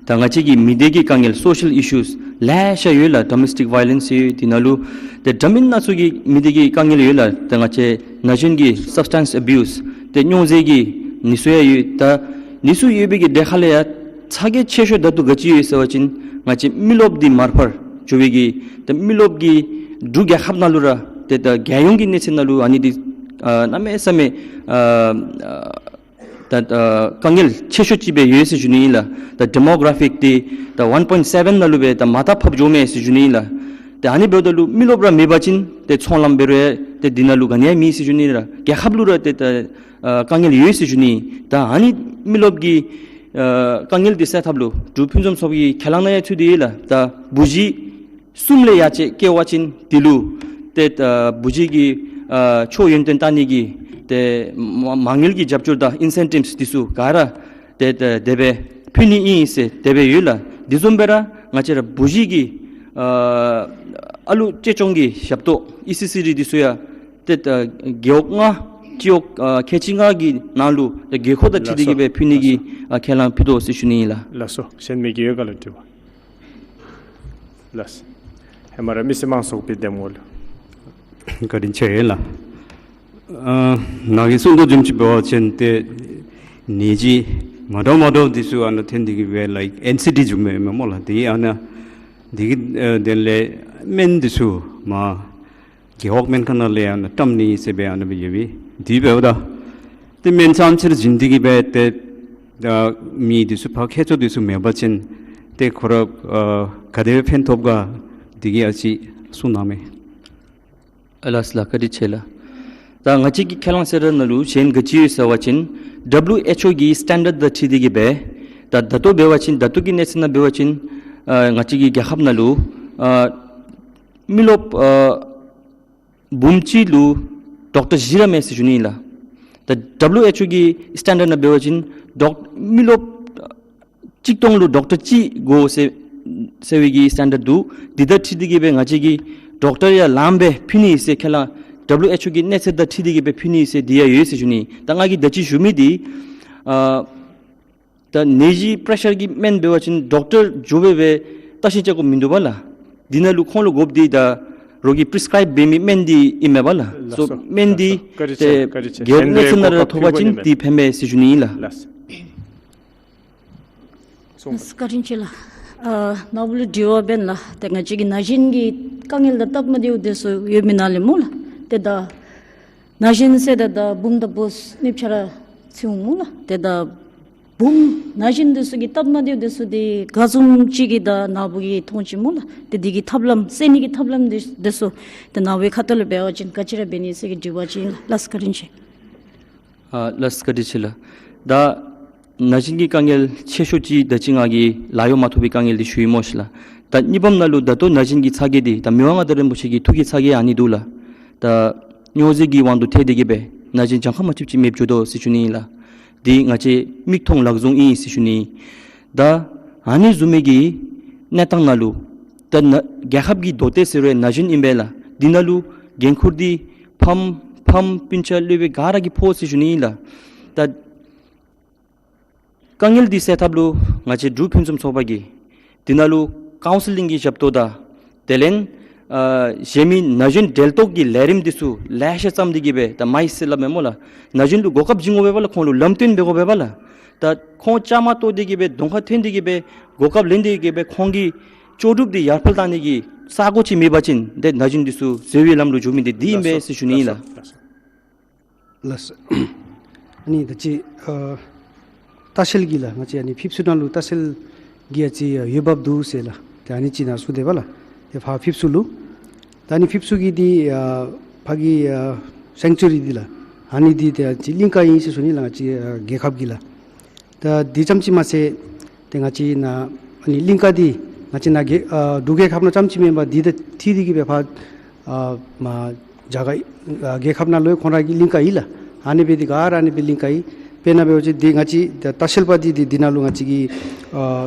ད་ང་བཅས་ཀྱི་མི་སྡེ་གི་དཀའ་ངལ་སོ་ཤལ་ཨི་ཤུས་ལེ་ཤ་ཡོད་ལགས། ཌོ་མེས་ཊིག་ཝའི་ལེནསི་ཡོད། དེ་ནང་ལུ་ཏེ་འདྲ་མིན་སྣ་ཚོགས་ཀྱི་མི་སྡེ་གི་དཀའ་ངལ་ཡོད་ལགས། ད་ང་བཅས་ན་གཞོན་གྱི་སབ་སི་ཊེནསི་ཨ་བིའུས་ཏེ་སྨྱོ་རྫས་ཀྱི་ནི་ཚུ་ཡང་ཡོད། ད་ནི་ཚུ་ཡོད་པའི་གི་གྲས་ཁ་ལས་ཡང་ཚ་གྱང་ཆེ་ཤོས་ད་ལྟོ་ག་ཅི་ཡོད་ཟེར་བ་ཅིན་ང་བཅས་མི་རློབས་འདི་མར་ཕབ་འགྱོ་བའི་གི་ད་མི་རློབས་ཀྱི་འབྲུག་རྒྱལ་ཁབ་ནང་ལུ་ར་ཏེ་ད་རྒྱལ་ཡོངས་ཀྱི་གནས་ཚད་ནང་ལུ་ཨ་ནི་འདི་ཨ་གནམ་མེད་ས་མེད་ཨ་ཨ་ད་ཨ་དཀའ་ངལ་ཆེ་ཤོས་ཅིག་སྦེ་ཡོད་ཟེར་ཞུ་ནི་ཨིན་ལགས། ད་ཌེ་མོ་གར་ཕིག་འདི་ད་ཝན་པོའིནཊ་སེ་བེན་ནང་ལུ་སྦེ་ད་མར་ད་ཕབ་འགྱོཝ་མས་ཟེར་ཞུ་ནི་ཨིན་ལགས། ད་ཨ་ནི་འབདཝ་ད་ལུ་མི་རློབས་ར་མེད་པ་ཅིན་ཏེ་ཚོང་ལམ་འབད་རུང་ཡང་ཏེ་འདི་ནང་ལུ་ག་ནི་ཡང་མེད་ཟེར་ཞུ་ནི་ཨིན་ལགས། རྒྱལ་ཁབ་ལུ་ར་ཏེ་ད་ཨ་དཀའ་ངལ་ཡོད་ཟེར་ཞུ་ནི། ད་ཨ་ནི་མི་རློབས་ཀྱི་ཨ་དཀའ་ངལ་འདི་སེལ་ཐབས་ལུ་འབྲུག་ཕུན་སུམ་ཚོགས་པའི་ཁས་བླངས་ནང་ཡང་ཚུད་དེ་ཡོད་ལགས། ད་བུ་གཞི་གསུམ་ལས་ཡར་ཅིག་བཀལ་བ་ཅིན་འདི་ལུ་ཏེ་ཨ་བུ་གཞི་གི་ཨ་ཆོས་ཡོན་ཏན་བལྟ་ནི་གི་ཏེ་མ་མ་དངུལ་གྱི་རྒྱབ་སྐྱོར་དང་ཨིན་སེན་ཊིབསི་འདི་ཚུ་ག་ར་ཏེ་ཏེ་དེ་སྦེ་ཕུལ་ནི་ཨིན་ཟེར་དེ་སྦེ་ཡོད་ལགས། འདི་བཟུམ་སྦེ་ར་ང་བཅས་ར་བུ་གཞི་གི་ཨ་ཨ་ལུ་གཅེས་སྐྱོང་གི་ཞབས་ཏོག་ཨི་སི་སི་ཌི་འདི་ཚུ་ཡང་ཏེ་ཨ་རྒེད་འོག་ལྔ་སྤྱི་འོག་ཨ་ཁལ་གཅིག་ལྔ་གི་ནང་ལུ་ཏེ་དགོས་མཁོ་དང་འཁྲིལ་ཏེ་གི་སྦེ་ཕུལ་ནི་གི་ཨ་ཁས་བླངས་ཕུལ་དོ་ཟེར་ཞུ་ནི་ཨིན་ལགས། ལགས་སོ། གཞན་མི་གི་ཡོད་ག་ལགས་དྲི་བ། ལགས། ཧེ་མ་ར་མི་སེར་མང་ཚོགས་པའི་འདེམས་ངོ་ལུ། བཀའ་དྲིན་ཆེ་ཡོད་ལགས། ཨ་ནཱ་གིས་གསུང་དོ་བཟུམ་ཅིག་འབད་བ་ཅིན་ཏེ་ནད་གཞི་མ་འདྲཝ་མ་འདྲཝ་འདི་ཚུ་ཨ་ནཱ་ཐོན་ཏེ་གི་སྦེ་ལའིཀ་ཨེན་སི་ཌི་བཟུམ་སྦེ་མས་སྨོ་ལགས། དེ་ཨ་ནཱ་དེ་གི་ཨ་དེ་ལས་སྨན་འདི་ཚུ་མར་རྒེད་འོག་སྨན་ཁང་ནང་ལས་ཨ་ནཱ་བཀྲམ་ནི་ཟེར་སྦེ་ཨ་ནཱ་སྦེ་ཡོད་པས། དེ་འབདཝ་ད་ཏེ་སྨན་ཚང་ཕྱིར་བྱིན་ཏེ་གི་སྦེ་ཏེ་ད་མི་འདི་ཚུ་ཕར་ཁྱད་མཚར་འདི་ཚུ་མེད་པ་ཅིན་ཏེ་ཁོ་ར་ཨ་ག་དེ་སྦེ་ཕན་ཐོགས་ག་དེ་གི་ཨ་ཅིག་གསུང་གནང་མས། ཨ་ལགས་ལགས། བཀའ་དྲིན་ཆེ་ལགས། ད་ང་བཅས་ཀྱི་ཁས་བླངས་གསལ་བསྒྲགས་ནང་ལུ་གཞན་ག་ཅི་ཡོད་ཟེར་བ་ཅིན་ཌབ་ལུ་ཨེཆ་ཨོ་གི་སི་ཊེན་ཌརཌ་དང་འཁྲིལ་ཏེ་གི་སྦེ་ད་ད་ལྟོ་འབད་བ་ཅིན་ད་ལྟོ་གི་གནས་ཚད་ནང་འབད་བ་ཅིན་ཨ་ང་བཅས་ཀྱི་རྒྱལ་ཁབ་ནང་ལུ་ཨ་མི་རློབས་ཨ་འབུམ་གཅིག་ལུ་ཌོག་ཊར་བཞི་ར་མས་ཟེར་ཞུ་ནི་ཨིན་ལགས། ད་ཌབ་ལུ་ཨེཆ་ཨོ་གི་སི་ཊེན་ཌརཌ་ནང་འབད་བ་ཅིན་ཌོག་མི་རློབས་གཅིག་སྟོང་ལུ་ཌོག་ཊར་གཅིག་དགོ་ཟེར་ཟེར་བའི་གི་སི་ཊེན་ཌརཌ་འདུག། འདི་དང་འཁྲིལ་ཏེ་གི་སྦེ་ང་བཅས་ཀྱིས་ཌོག་ཊར་ཡང་ལངམ་སྦེ་ཕུལ་ནི་ཟེར་ཁས་བླངས་ཌབ་ལུ་ཨེཆ་ཨོ་གི་གནས་ཚད་དང་འཁྲིལ་ཏེ་གི་སྦེ་ཕུལ་ནི་ཟེར་འདི་ཡང་ཡོད་ཟེར་ཞུ་ནི། ད་ང་གིས་ད་ཅི་ཞུ་མི་འདི་ཨ་ད་ནད་གཞི་པྲེ་ཤར་གྱི་སྨན་འབད་བ་ཅིན་ཌོག་ཊར་འགྱོ་སྦེ་སྦེ་བརྟག་ཞིབ་རྐྱབ་དགོཔ་མིན་འདུག་པ་ལགས། འདི་ནང་ལུ་ཁོང་ལུ་དགོཔ་འདི་ད་རོགས་ཀྱིས་པི་རི་སི་ཀརའིབ་འབད་མི་སྨན་འདི་ཨིན་མས་པ་ལགས། ལགས་སོ། སོ་སྨན་འདི་ལགས་སོ། བཀའ་དྲིན་ཏེ་ཆེ། བཀའ་དྲིན་ཆེ། རྒེད་འོག་གཞན་གནས་ཚད་ནང་ར་གོ་སྐབས་ཐོབ་པ་ཅིན་ཕུལ་དགོ་ནི་མས། འདི་ཕན་མས་ཟེར་ཞུ་ནི་ཨིན་ལགས། ལགས། ལགས། བཀའ་དྲིན་ཆེ་ལགས། ཨ་ནཱ་བུ་ལུ་དྲི་བ་འབདན་ལགས། ཏེ་ང་བཅས་ཀྱི་ན་གཞོན་གྱི་དཀའ་ངལ་དང་སྟབས་མ་བདེཝ་འདི་ཚུ་ཡོད་མི་ནང་ལས་སྨོ་ལགས། ཏེ་ད་ན་གཞོན་ཟེར་ད་ད་འབུམ་དང་བུ་གཉིས་ཆ་ར་ཚུད་འོང་སྨོ་ལགས། ཏེ་ད་འབུམ་ན་གཞོན་འདི་ཚུ་གི་སྟབས་མ་བདེཝ་འདི་ཚུ་འདི་ག་བཟུམ་ཅིག་གི་ད་ནཱ་བུ་གིས་མཐོང་ཅི་སྨོ་ལགས། ཏེ་འདི་གི་ཐབས་ལམ་སེལ་ནི་གི་ཐབས་ལམ་འདི་འདི་ཚུ་ཏེ་ནཱ་བུའི་ཁ་ཐུག་ལས་འབད་བ་ཅིན་ག་ཅི་ར་འབད་ནི་ཟེར་གྱི་དྲི་བ་ཅིག་ཨིན་ལགས། ལགས་སོ། བཀའ་དྲིན་ཆེ། ཨ་ལགས་སོ། བཀའ་དྲིན་ཆེ་ལགས། ད་ན་གཞོན་གྱི་དཀའ་ངལ་ཆེ་ཤོས་ཅིག་ད་ཅི་ང་གིས་ལཱ་གཡོག་མ་ཐོབ་པའི་དཀའ་ངལ་འདི་ཞུ་ཡི་སྨོ་ཤིག་ལགས། ད་གཉིས་པམ་ནང་ལུ་ད་ལྟོ་ན་གཞོན་གྱི་ཚ་གྱང་འདི་ད་མི་དབང་མངའ་བདག་རིན་པོ་ཆེ་གི་ཐུགས་ཀྱི་ཚ་གྱང་ཨ་ནི་འདུག་ལགས། ད་སྨྱོ་རྫས་ཀྱི་དབང་དུ་ཐལ་ཏེ་གི་སྦེ་ན་གཞོན་གྱངས་ཁ་མ་ཆོདཔ་ཅིག་མེདཔ་འགྱོ་དོ་ཟེར་ཞུ་ནི་ཨིན་ལགས། འདི་ང་བཅས་མིག་མཐོང་ལག་བཟུང་ཨིན་ཟེར་ཞུ་ནི། ད་ཨ་ནི་བཟུམ་མའི་གི་གནས་སྟངས་ནང་ལུ་ད་ན་རྒྱལ་ཁབ་ཀྱི་མདོ་སྟོད་ཟེར་བའི་ན་གཞོན་ཨིན་པས་ལགས། འདི་ནང་ལུ་འགན་ཁུར་འདི་ཕམ་ཕམ་སྤུན་ཆ་སློབ་དཔོན་ག་ར་གིས་ཕོག་ཟེར་ཞུ་ནི་ཨིན་ལགས། ད་དཀའ་ངལ་འདི་སེལ་ཐབས་ལུ་ང་བཅས་འབྲུག་ཕུན་སུམ་ཚོགས་པ་གིས་འདི་ནང་ལུ་ཀའུན་སི་ལིང་གི་ཞབས་ཏོག་དང་དེ་ལས་ཨ་གཞན་མི་ན་གཞོན་འབྲེལ་གཏོགས་ཀྱི་ལས་རིམ་འདི་ཚུ་ལེ་ཤ་བརྩམས་ཏེ་གི་སྦེ་ད་མའི་སེལ་སླབ་མས་སྨོ་ལགས། ན་གཞོན་ལུ་གོ་སྐབས་བྱིན་དགོ་པས་པ་ལགས། ཁོང་ལུ་ལམ་སྟོན་འབད་དགོ་པས་པ་ལགས། ད་ཁོང་བཅའ་མར་གཏོགས་ཏེ་གི་སྦེ་གདོང་ཁར་ཐོན་ཏེ་གི་སྦེ་གོ་སྐབས་ལེན་ཏེ་གི་སྦེ་ཁོང་གི་ལྕོགས་གྲུབ་འདི་ཡར་འཕེལ་གཏང་ནི་གི་ས་གོ་ཅིག་མེད་པ་ཅིན་ཏེ་ན་གཞོན་འདི་ཚུ་འཛོལ་བའི་ལམ་ལུ་འགྱོ་མི་འདི་འདི་ཨིན་པས་ཟེར་ཞུ་ནི་ཨིན་ལགས། ལགས་སོ། ཨ་ནི་ད་ཅི་ཨ་ལྟ་བཤལ་གྱི་ལགས། ང་བཅས་ཨ་ནི་ཕེབས་བསུ་ནང་ལུ་ལྟ་བཤལ་གྱི་ཨ་ཙི་ཨ་འོས་འབབ་འདུག་ཟེར་ལགས། ཏེ་ཨ་ནི་ཅིག་ནཱ་གསུངས་ཏེ་པ་ལགས། ཏེ་ཕར་ཕེབས་བསུ་ལུ་ད་ཨ་ནི་ཕེབས་བསུ་གི་འདི་ཨ་ཕར་གྱི་ཨ་སེང་ཅུ་རི་འདི་ལགས། ཨ་ནི་འདི་ཏེ་ཨ་ཙི་གླིང་ག་ཨིན་ཟེར་ཞུ་ནི་ལགས། ང་བཅས་ཨ་རྒྱལ་ཁབ་ཀྱི་ལགས། ད་འདི་ཙམ་ཅིག་མ་ཚད་ཏེ་ང་བཅས་ནཱ་ཨ་ནི་གླིང་ག་འདི་ང་བཅས་ནཱ་རྒྱལ་ཨ་འབྲུག་རྒྱལ་ཁབ་ནང་ཙམ་ཅིག་མེན་པར་འདི་དང་འཁྲིལ་ཏེ་གི་སྦེ་ཕར་ཨ་མར་རྒྱ་གར་ཨ་རྒྱལ་ཁབ་ནང་ལུ་ཁོང་ར་གི་གླིང་ག་ཨིན་ལགས། ཨ་ནི་སྦེ་འདི་ག་ར་ཨ་ནི་སྦེ་གླིང་ག་ཨིན། དཔེར་ན་འབད་བ་ཅིན་འདི་ང་བཅས་ད་ལྟ་བཤལ་པ་འདི་འདི་འདི་ནང་ལུ་ང་བཅས་ཀྱིས་ཨ་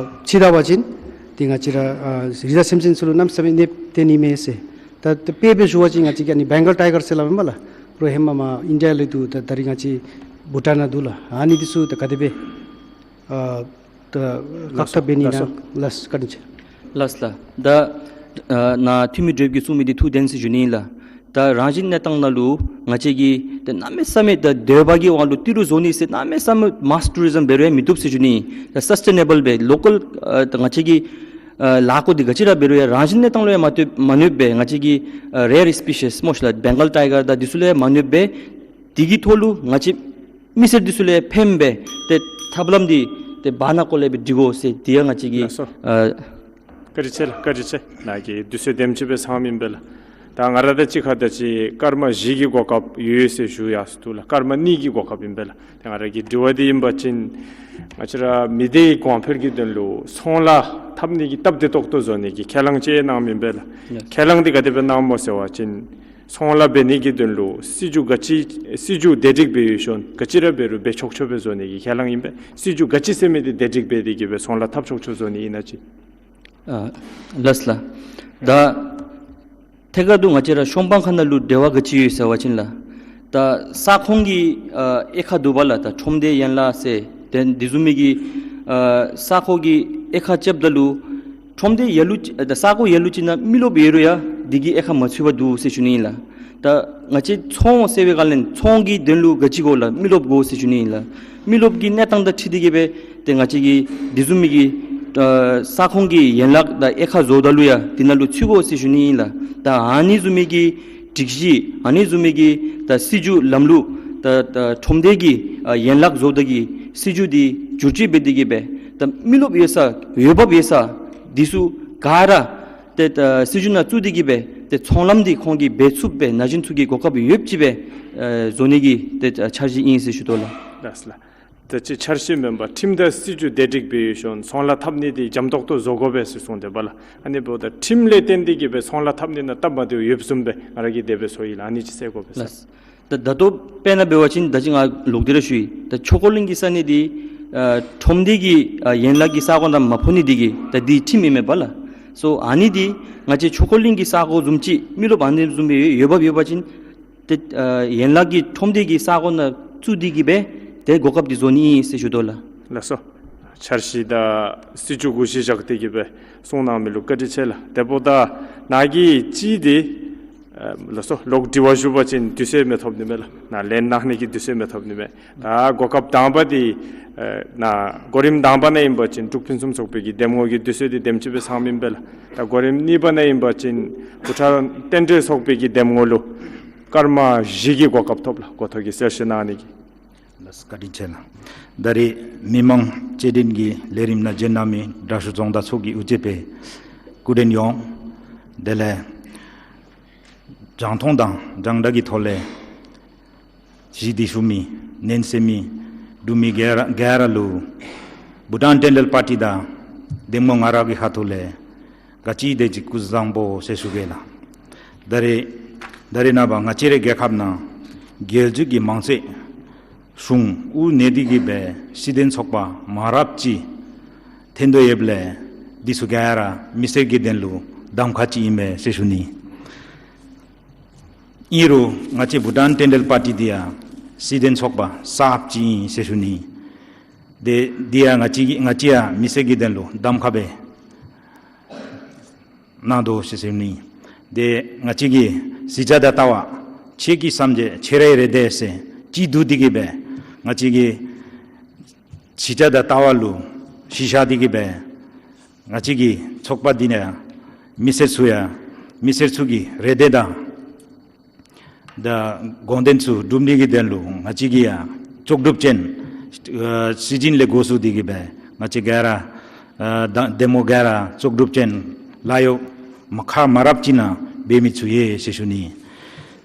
ཕྱེ་ད་པ་ཅིན་འདི་ང་བཅས་ར་ཨ་རི་དྭགས་སེམས་ཅན་ཚུ་ལུ་གནམ་མེད་ས་མེད་གནོདཔ་བསྟན་ནི་མས་ཟེར། ད་ད་དཔེ་སྦེ་ཞུ་བ་ཅིན་ང་བཅས་ཀྱི་ཨ་ནི་བེང་གཱལ་ཊའི་གར་ཟེར་སླབ་མས་པ་ལགས། རོགས་ཧེ་མ་མར་ཨིན་ཌི་ཡ་ལས་འདུག། ད་ད་རིས་ང་བཅས་ བྷུ་ཊཱན་ནང་འདུག་ལགས། ཨ་ནི་འདི་ཚུ་ད་ག་དེ་སྦེ་ཨ་ད་བཀག་ཐབས་འབད་ནི་ཨིན་ན། ལགས་སོ། ལགས་སོ། བཀའ་དྲིན་ཆེ། ལགས་ལགས། ད་ཨ་ནཱ་འཐུས་མི་བགྲེསཔ་གིས་གསུངས་མི་འདི་ཐུགས་བདེན་ཟེར་ཞུ་ནི་ཨིན་ལགས། ད་རང་བཞིན་གནས་སྟངས་ནང་ལུ་ང་བཅས་ཀྱིས་ད་གནམ་མེད་ས་མེད་ད་འདོད་པ་གི་དབང་ལུ་ཏི་རུ་བཟོ་ནི་ཟེར་གནམ་མེད་ས་མེད་མཱསི་ཊུ་རི་ཛིམ་འབད་རུང་ཡང་མི་བཏུབ་ཟེར་ཞུ་ནི་ཨིན། ད་སཱསི་ཊེ་ནེ་བཱལ་སྦེ་ལོ་ཀཱལ་ཨ་ད་ང་བཅས་ཀྱི་ཨ་ལཱ་བཀོད་འདི་ག་ཅི་ར་འབད་རུང་ཡང་རང་བཞིན་གནས་སྟངས་ལུ་ཡང་མ་བཏུབ་མ་གནོདཔ་སྦེ་ང་བཅས་ཀྱི་ཨ་རེར་སི་པི་ཤིས་སྨོ་ཤ་ལགས་བེང་གཱལ་ཊའི་གར་དང་འདི་ཚུ་ལུ་ཡང་མ་གནོདཔ་སྦེ་དེ་གི་ཐོག་ལུ་ང་བཅས་མི་སེར་འདི་ཚུ་ལུ་ཡང་ཕནམ་སྦེ་ཏེ་ཐབས་ལམ་འདི་ཏེ་བར་ན་ཀོ་ལས་སྦེ་སྒྲིག་དགོ་ཟེར་འདི་ཡང་ང་བཅས་ཀྱི་ལགས་སོ། ཨ་བཀའ་དྲིན་ཆེ་ལགས། བཀའ་དྲིན་ཆེ། ནཱ་གི་དུས་ཚོད་དེམ་ཅིག་སྦེ་ཚངམ་ཨིན་པས་ལགས། ད་ང་ར་དང་གཅིག་ཁར་ད་ཅི་སྐར་མ་བཞི་གི་གོ་སྐབས་ཡོད་ཟེར་ཞུ་ཡར་སོ་འདུག་ལགས། སྐར་མ་གཉིས་ཀྱི་གོ་སྐབས་ཨིན་པས་ལགས། ཏེ་ང་ར་གི་དྲི་བ་འདི་ཨིན་པ་ཅིན་ང་བཅས་ར་མི་སྡེའི་གོང་འཕེལ་གྱི་དོན་ལུ་ཚོང་ལཱ་འཐབ་ནི་གི་སྟབས་བདེ་ཏོག་ཏོ་བཟོ་ནི་གི་ཁས་བླངས་ཅིག་གནངམ་ཨིན་པས་ལགས། ཡེས། ཁས་བླངས་འདི་ག་དེ་སྦེ་གནངམ་སྨོ་ཟེར་བ་ཅིན་ཚོང་ལཱ་འབད་ནི་གི་དོན་ལུ་སྲིད་བྱུས་ག་ཅི་སྲིད་བྱུས་བདེ་སྒྲིག་འབད་ཡོད་ཤོང་ག་ཅི་ར་འབད་རུང་འབད་ཆོག་ཆོག་སྦེ་བཟོ་ནི་གི་ཁས་བླངས་ཨིན་པས། སྲིད་བྱུས་ག་ཅི་ཟེར་མི་འདི་བདེ་སྒྲིག་འབད་དེ་གི་སྦེ་ཚོང་ལཱ་འཐབ་ཆོག་ཆོག་བཟོ་ནི་ཨིན་ན་ཅིག། ཨ་ལགས་ལགས། ད་ཐད་ཀར་དུ་ང་བཅས་ར་ཤོང་སྤང་ཁ་ནང་ལུ་འབྲེལ་བ་ག་ཅི་ཡོད་ཟེར་བ་ཅིན་ལགས། ད་ས་ཁོངས་ཀྱི་ཨ་དབྱེ་ཁག་འདུག་པ་ལགས། ད་ཁྲོམ་སྡེ་ཡན་ལག་ཟེར་ཏེ་འདི་བཟུམ་མའི་གི་ཨ་ས་ཁོངས་ཀྱི་དབྱེ་ཁག་རྐྱབ་ད་ལུ་ཁྲོམ་སྡེ་ཡ་ལུ་ཅིག་ད་ས་ཁོངས་ཡ་ལུ་ཅིག་ནང་མི་རློབས་ཡོད་རུང་ཡང་འདི་གི་དབྱེ་ཁག་མ་ཚུད་པར་འདུག་ཟེར་ཞུ་ནི་ཨིན་ལགས། ད་ང་བཅས་ཚོང་ཟེར་བའི་སྒང་ལས་ཚོང་གི་དོན་ལུ་ག་ཅི་དགོ་ལགས། མི་རློབས་དགོ་ཟེར་ཞུ་ནི་ཨིན་ལགས། མི་རློབས་ཀྱི་གནས་སྟངས་དང་འཁྲིལ་ཏེ་གི་སྦེ་ཏེ་ང་བཅས་ཀྱིས་འདི་བཟུམ་མའི་གི་ཨ་ས་ཁོངས་ཀྱི་ཡན་ལག་དང་དབྱེ་ཁག་བཟོཝ་ད་ལུ་ཡང་འདི་ནང་ལུ་ཚུད་དགོ་ཟེར་ཞུ་ནི་ཨིན་ལགས། ད་ཨ་ནི་བཟུམ་མའི་གི་སྒྲིག་གཞི་ཨ་ནི་བཟུམ་མའི་གི་ད་སྲིད་བྱུས་ལམ་ལུགས་ད་ད་ཁྲོམ་སྡེ་གི་ཨ་ཡན་ལག་བཟོཝ་ད་གི་སྲིད་བྱུས་འདི་བསྒྱུར་བཅོས་འབད་དེ་གི་སྦེ་ད་མི་རློབས་ཡོད་ས་འོས་འབབ་ཡོད་ས་འདི་ཚུ་ག་ར་ཏེ་ད་སྲིད་བྱུས་ནང་བཙུགས་ཏེ་གི་སྦེ་ཏེ་ཚོང་ལམ་འདི་ཁོང་གིས་འབད་ཚུགསཔ་སྦེ་ན་གཞོན་ཚུ་གིས་གོ་སྐབས་ཡོདཔ་ཅིག་སྦེ་ཨེ་བཟོ་ནི་གི་ཏེ་འཆར་གཞི་ཨིན་ཟེར་ཞུ་དོ་ལགས། ལགས་ལགས། ད་ཅི་འཆར་གཞི་མེན་པར་ཁྲིམས་དང་སྲིད་བྱུས་བདེ་སྒྲིག་འབད་ཡོད་ཤོང་ཚོང་ལཱ་འཐབ་ནི་འདི་འཇམ་ཏོག་ཏོ་བཟོ་དགོ་པས་ཟེར་གསུངས་ཏེ་འབད་ལགས། ཨ་ནི་འབདཝ་ད་ཁྲིམས་ལས་བརྟེན་ཏེ་གི་སྦེ་ཚོང་ལཱ་འཐབ་ནི་ནང་སྟབས་མ་བདེཝ་ཡོདཔ་བཟུམ་སྦེ་ང་ར་གིས་དེ་སྦེ་ཚོར་ཡི་ལགས། ཨ་ནི་ཅིག་གསལ་དགོ་པས་ཟེར། ལགས། ད་ད་ལྟོ་དཔེར་ན་འབད་བ་ཅིན་ད་ཅི་ང་ལོག་སྟེ་ར་ཞུ་ཡི། ད་ཆོས་འཁོར་གླིང་གི་ས་གནས་འདི་ཨ་ཁྲོམ་སྡེ་གི་ཨ་ཡན་ལག་གི་ས་ཁོངས་ནང་མ་ཕོག་ནི་འདི་གིས་ད་འདི་ཁྲིམས་ཨིན་མས་པ་ལགས། སོ་ཨ་ནི་འདི་ང་བཅས་ཆོས་འཁོར་གླིང་གི་ས་ཁོངས་བཟུམ་ཅིག་མི་རློབས་ཨ་ནི་བཟུམ་སྦེ་འོས་འབབ་ཡོད་པ་ཅིན་ཏེ་ཨ་ཡན་ལག་གི་ཁྲོམ་སྡེ་གི་ས་ཁོངས་ནང་བཙུགས་ཏེ་གི་སྦེ་ཏེ་གོ་སྐབས་འདི་བཟོ་ནི་ཨིན་ཟེར་ཞུ་དོ་ལགས། ལགས་སོ། འཆར་གཞི་དང་སྲིད་བྱུས་གུ་གཞི་བཞག་སྟེ་གི་སྦེ་གསུངས་གནང་མི་ལུ་བཀའ་དྲིན་ཆེ་ལགས། དེ་འབདཝ་ད་ནཱ་གི་གཅིག་འདི་ཨ་ལགས་སོ། ལོག་དྲི་བ་ཞུ་བ་ཅིན་དུས་ཚོད་མི་ཐོབ་ནི་མས་ལགས། ནཱ་ལན་གནང་ནི་གི་དུས་ཚོད་མི་ཐོབ་ནི་མས། ད་གོ་སྐབས་དང་པ་འདི་ཨ་ནཱ་གོ་རིམ་དང་པ་ནང་ཨིན་པ་ཅིན་འབྲུག་ཕུན་སུམ་ཚོགས་པའི་གི་འདེམས་ངོ་གི་དུས་ཚོད་འདི་དེམ་ཅིག་སྦེ་ཚངམ་ཨིན་པས་ལགས། ད་གོ་རིམ་གཉིས་པ་ནང་ཨིན་པ་ཅིན་བུ་ཁྲང་རྟེན་འབྲེལ་ཚོགས་པའི་གི་འདེམས་ངོ་ལུ་སྐར་མ་བཞི་གི་གོ་སྐབས་ཐོབ་ལགས། གོ་ཐོག་གི་གསལ་བཤད་གནང་ནི་གི། ལགས་བཀའ་དྲིན་ཆེ་ལགས། ད་རེས་མི་མང་སྤྱི་འཐུས་ཀྱི་ལས་རིམ་ནང་བྱོན་གནང་མི་དྲག་ཤོས་རྫོང་བདག་ཚོགས་ཀྱི་དབུ་ཅན་སྦེ་སྐུ་མགྲོན་ཡོངས་དེ་ལས་རྒྱང་མཐོང་དང་རྒྱང་བསྒྲགས་ཀྱི་ཐོག་ལས་ཞི་བདེ་ཞུ་མི་ནན་སེམས་མི་འབྲུག་མི་ག་ར་ག་ར་ལུ་བྷུ་ཊཱན་ཊེན་ཌལ་པར་ཊི་དང་འདེམས་ངོ་ང་ར་གི་ཁ་ཐུག་ལས་ག་ཅི་དེ་ཅིག་སྐུ་གཟུགས་བཟང་པོ་ཟེར་ཞུ་གེ་ལགས། ད་རེས་ད་རེས་ནངས་པ་ང་བཅས་རའི་རྒྱལ་ཁབ་ནང་རྒྱལ་བརྒྱུད་ཀྱི་མང་གཙོའི་གཞུང་དབུ་གནས་ཏེ་གི་སྦེ་སྲིད་དོན་ཚོགས་པ་མང་རབས་ཅིག་ཐོན་དོ་ཡོདཔ་ལས་འདི་ཚུ་ག་ར་མི་སེར་གྱི་དོན་ལུ་གདམ་ཁ་ཅིག་ཨིན་མས་ཟེར་ཞུ་ནི། ཨིན་རུང་ང་བཅས་བྷུ་ཊཱན་ཊེན་ཌལ་པར་ཊི་འདི་ཡང་སྲིད་དོན་ཚོགས་པ་གསརཔ་ཅིག་ཨིན་ཟེར་ཞུ་ནི། དེ་འདི་ཡང་ང་བཅས་ང་བཅས་ཡང་མི་སེར་གྱི་དོན་ལུ་གདམ་ཁ་སྦེ་གནང་དོ་ཟེར་ཞུ་ནི། དེ་ང་བཅས་ཀྱི་གཞིས་ཆགས་དང་ལྟ་བ་ཆོས་ཀྱི་སེམས་ཅན་ཆོས་རའི་རེ་འདོད་ཟེར་གཅིག་བསྡུ་སྟེ་གི་སྦེ་ང་བཅས་ཀྱི་གཞིས་ཆགས་དང་ལྟ་བ་ལུ་གཞི་བཞག་སྟེ་གི་སྦེ་ང་བཅས་ཀྱི་ཚོགས་པ་འདི་ནང་མི་སེར་ཚུ་ཡང་མི་སེར་ཚུ་གི་རེ་འདོད་དང་ད་དགོངས་དོན་ཚུ་སྒྲུབ་ནི་གི་དོན་ལུ་ང་བཅས་ཀྱིས་ཡང་ལྕོགས་གྲུབ་ཅན་ཨ་སྲིད་བྱུས་ལས་འགོ་བཙུགས་ཏེ་གི་སྦེ་ང་བཅས་ག་ར་ཨ་ད་འདེམས་ངོ་ག་ར་ལྕོགས་གྲུབ་ཅན་ལཱ་གཡོག་མ་ཁག་མང་རབས་ཅིག་ནང་འབད་མི་ཚུ་ཡོད་ཟེར་ཞུ་ནི།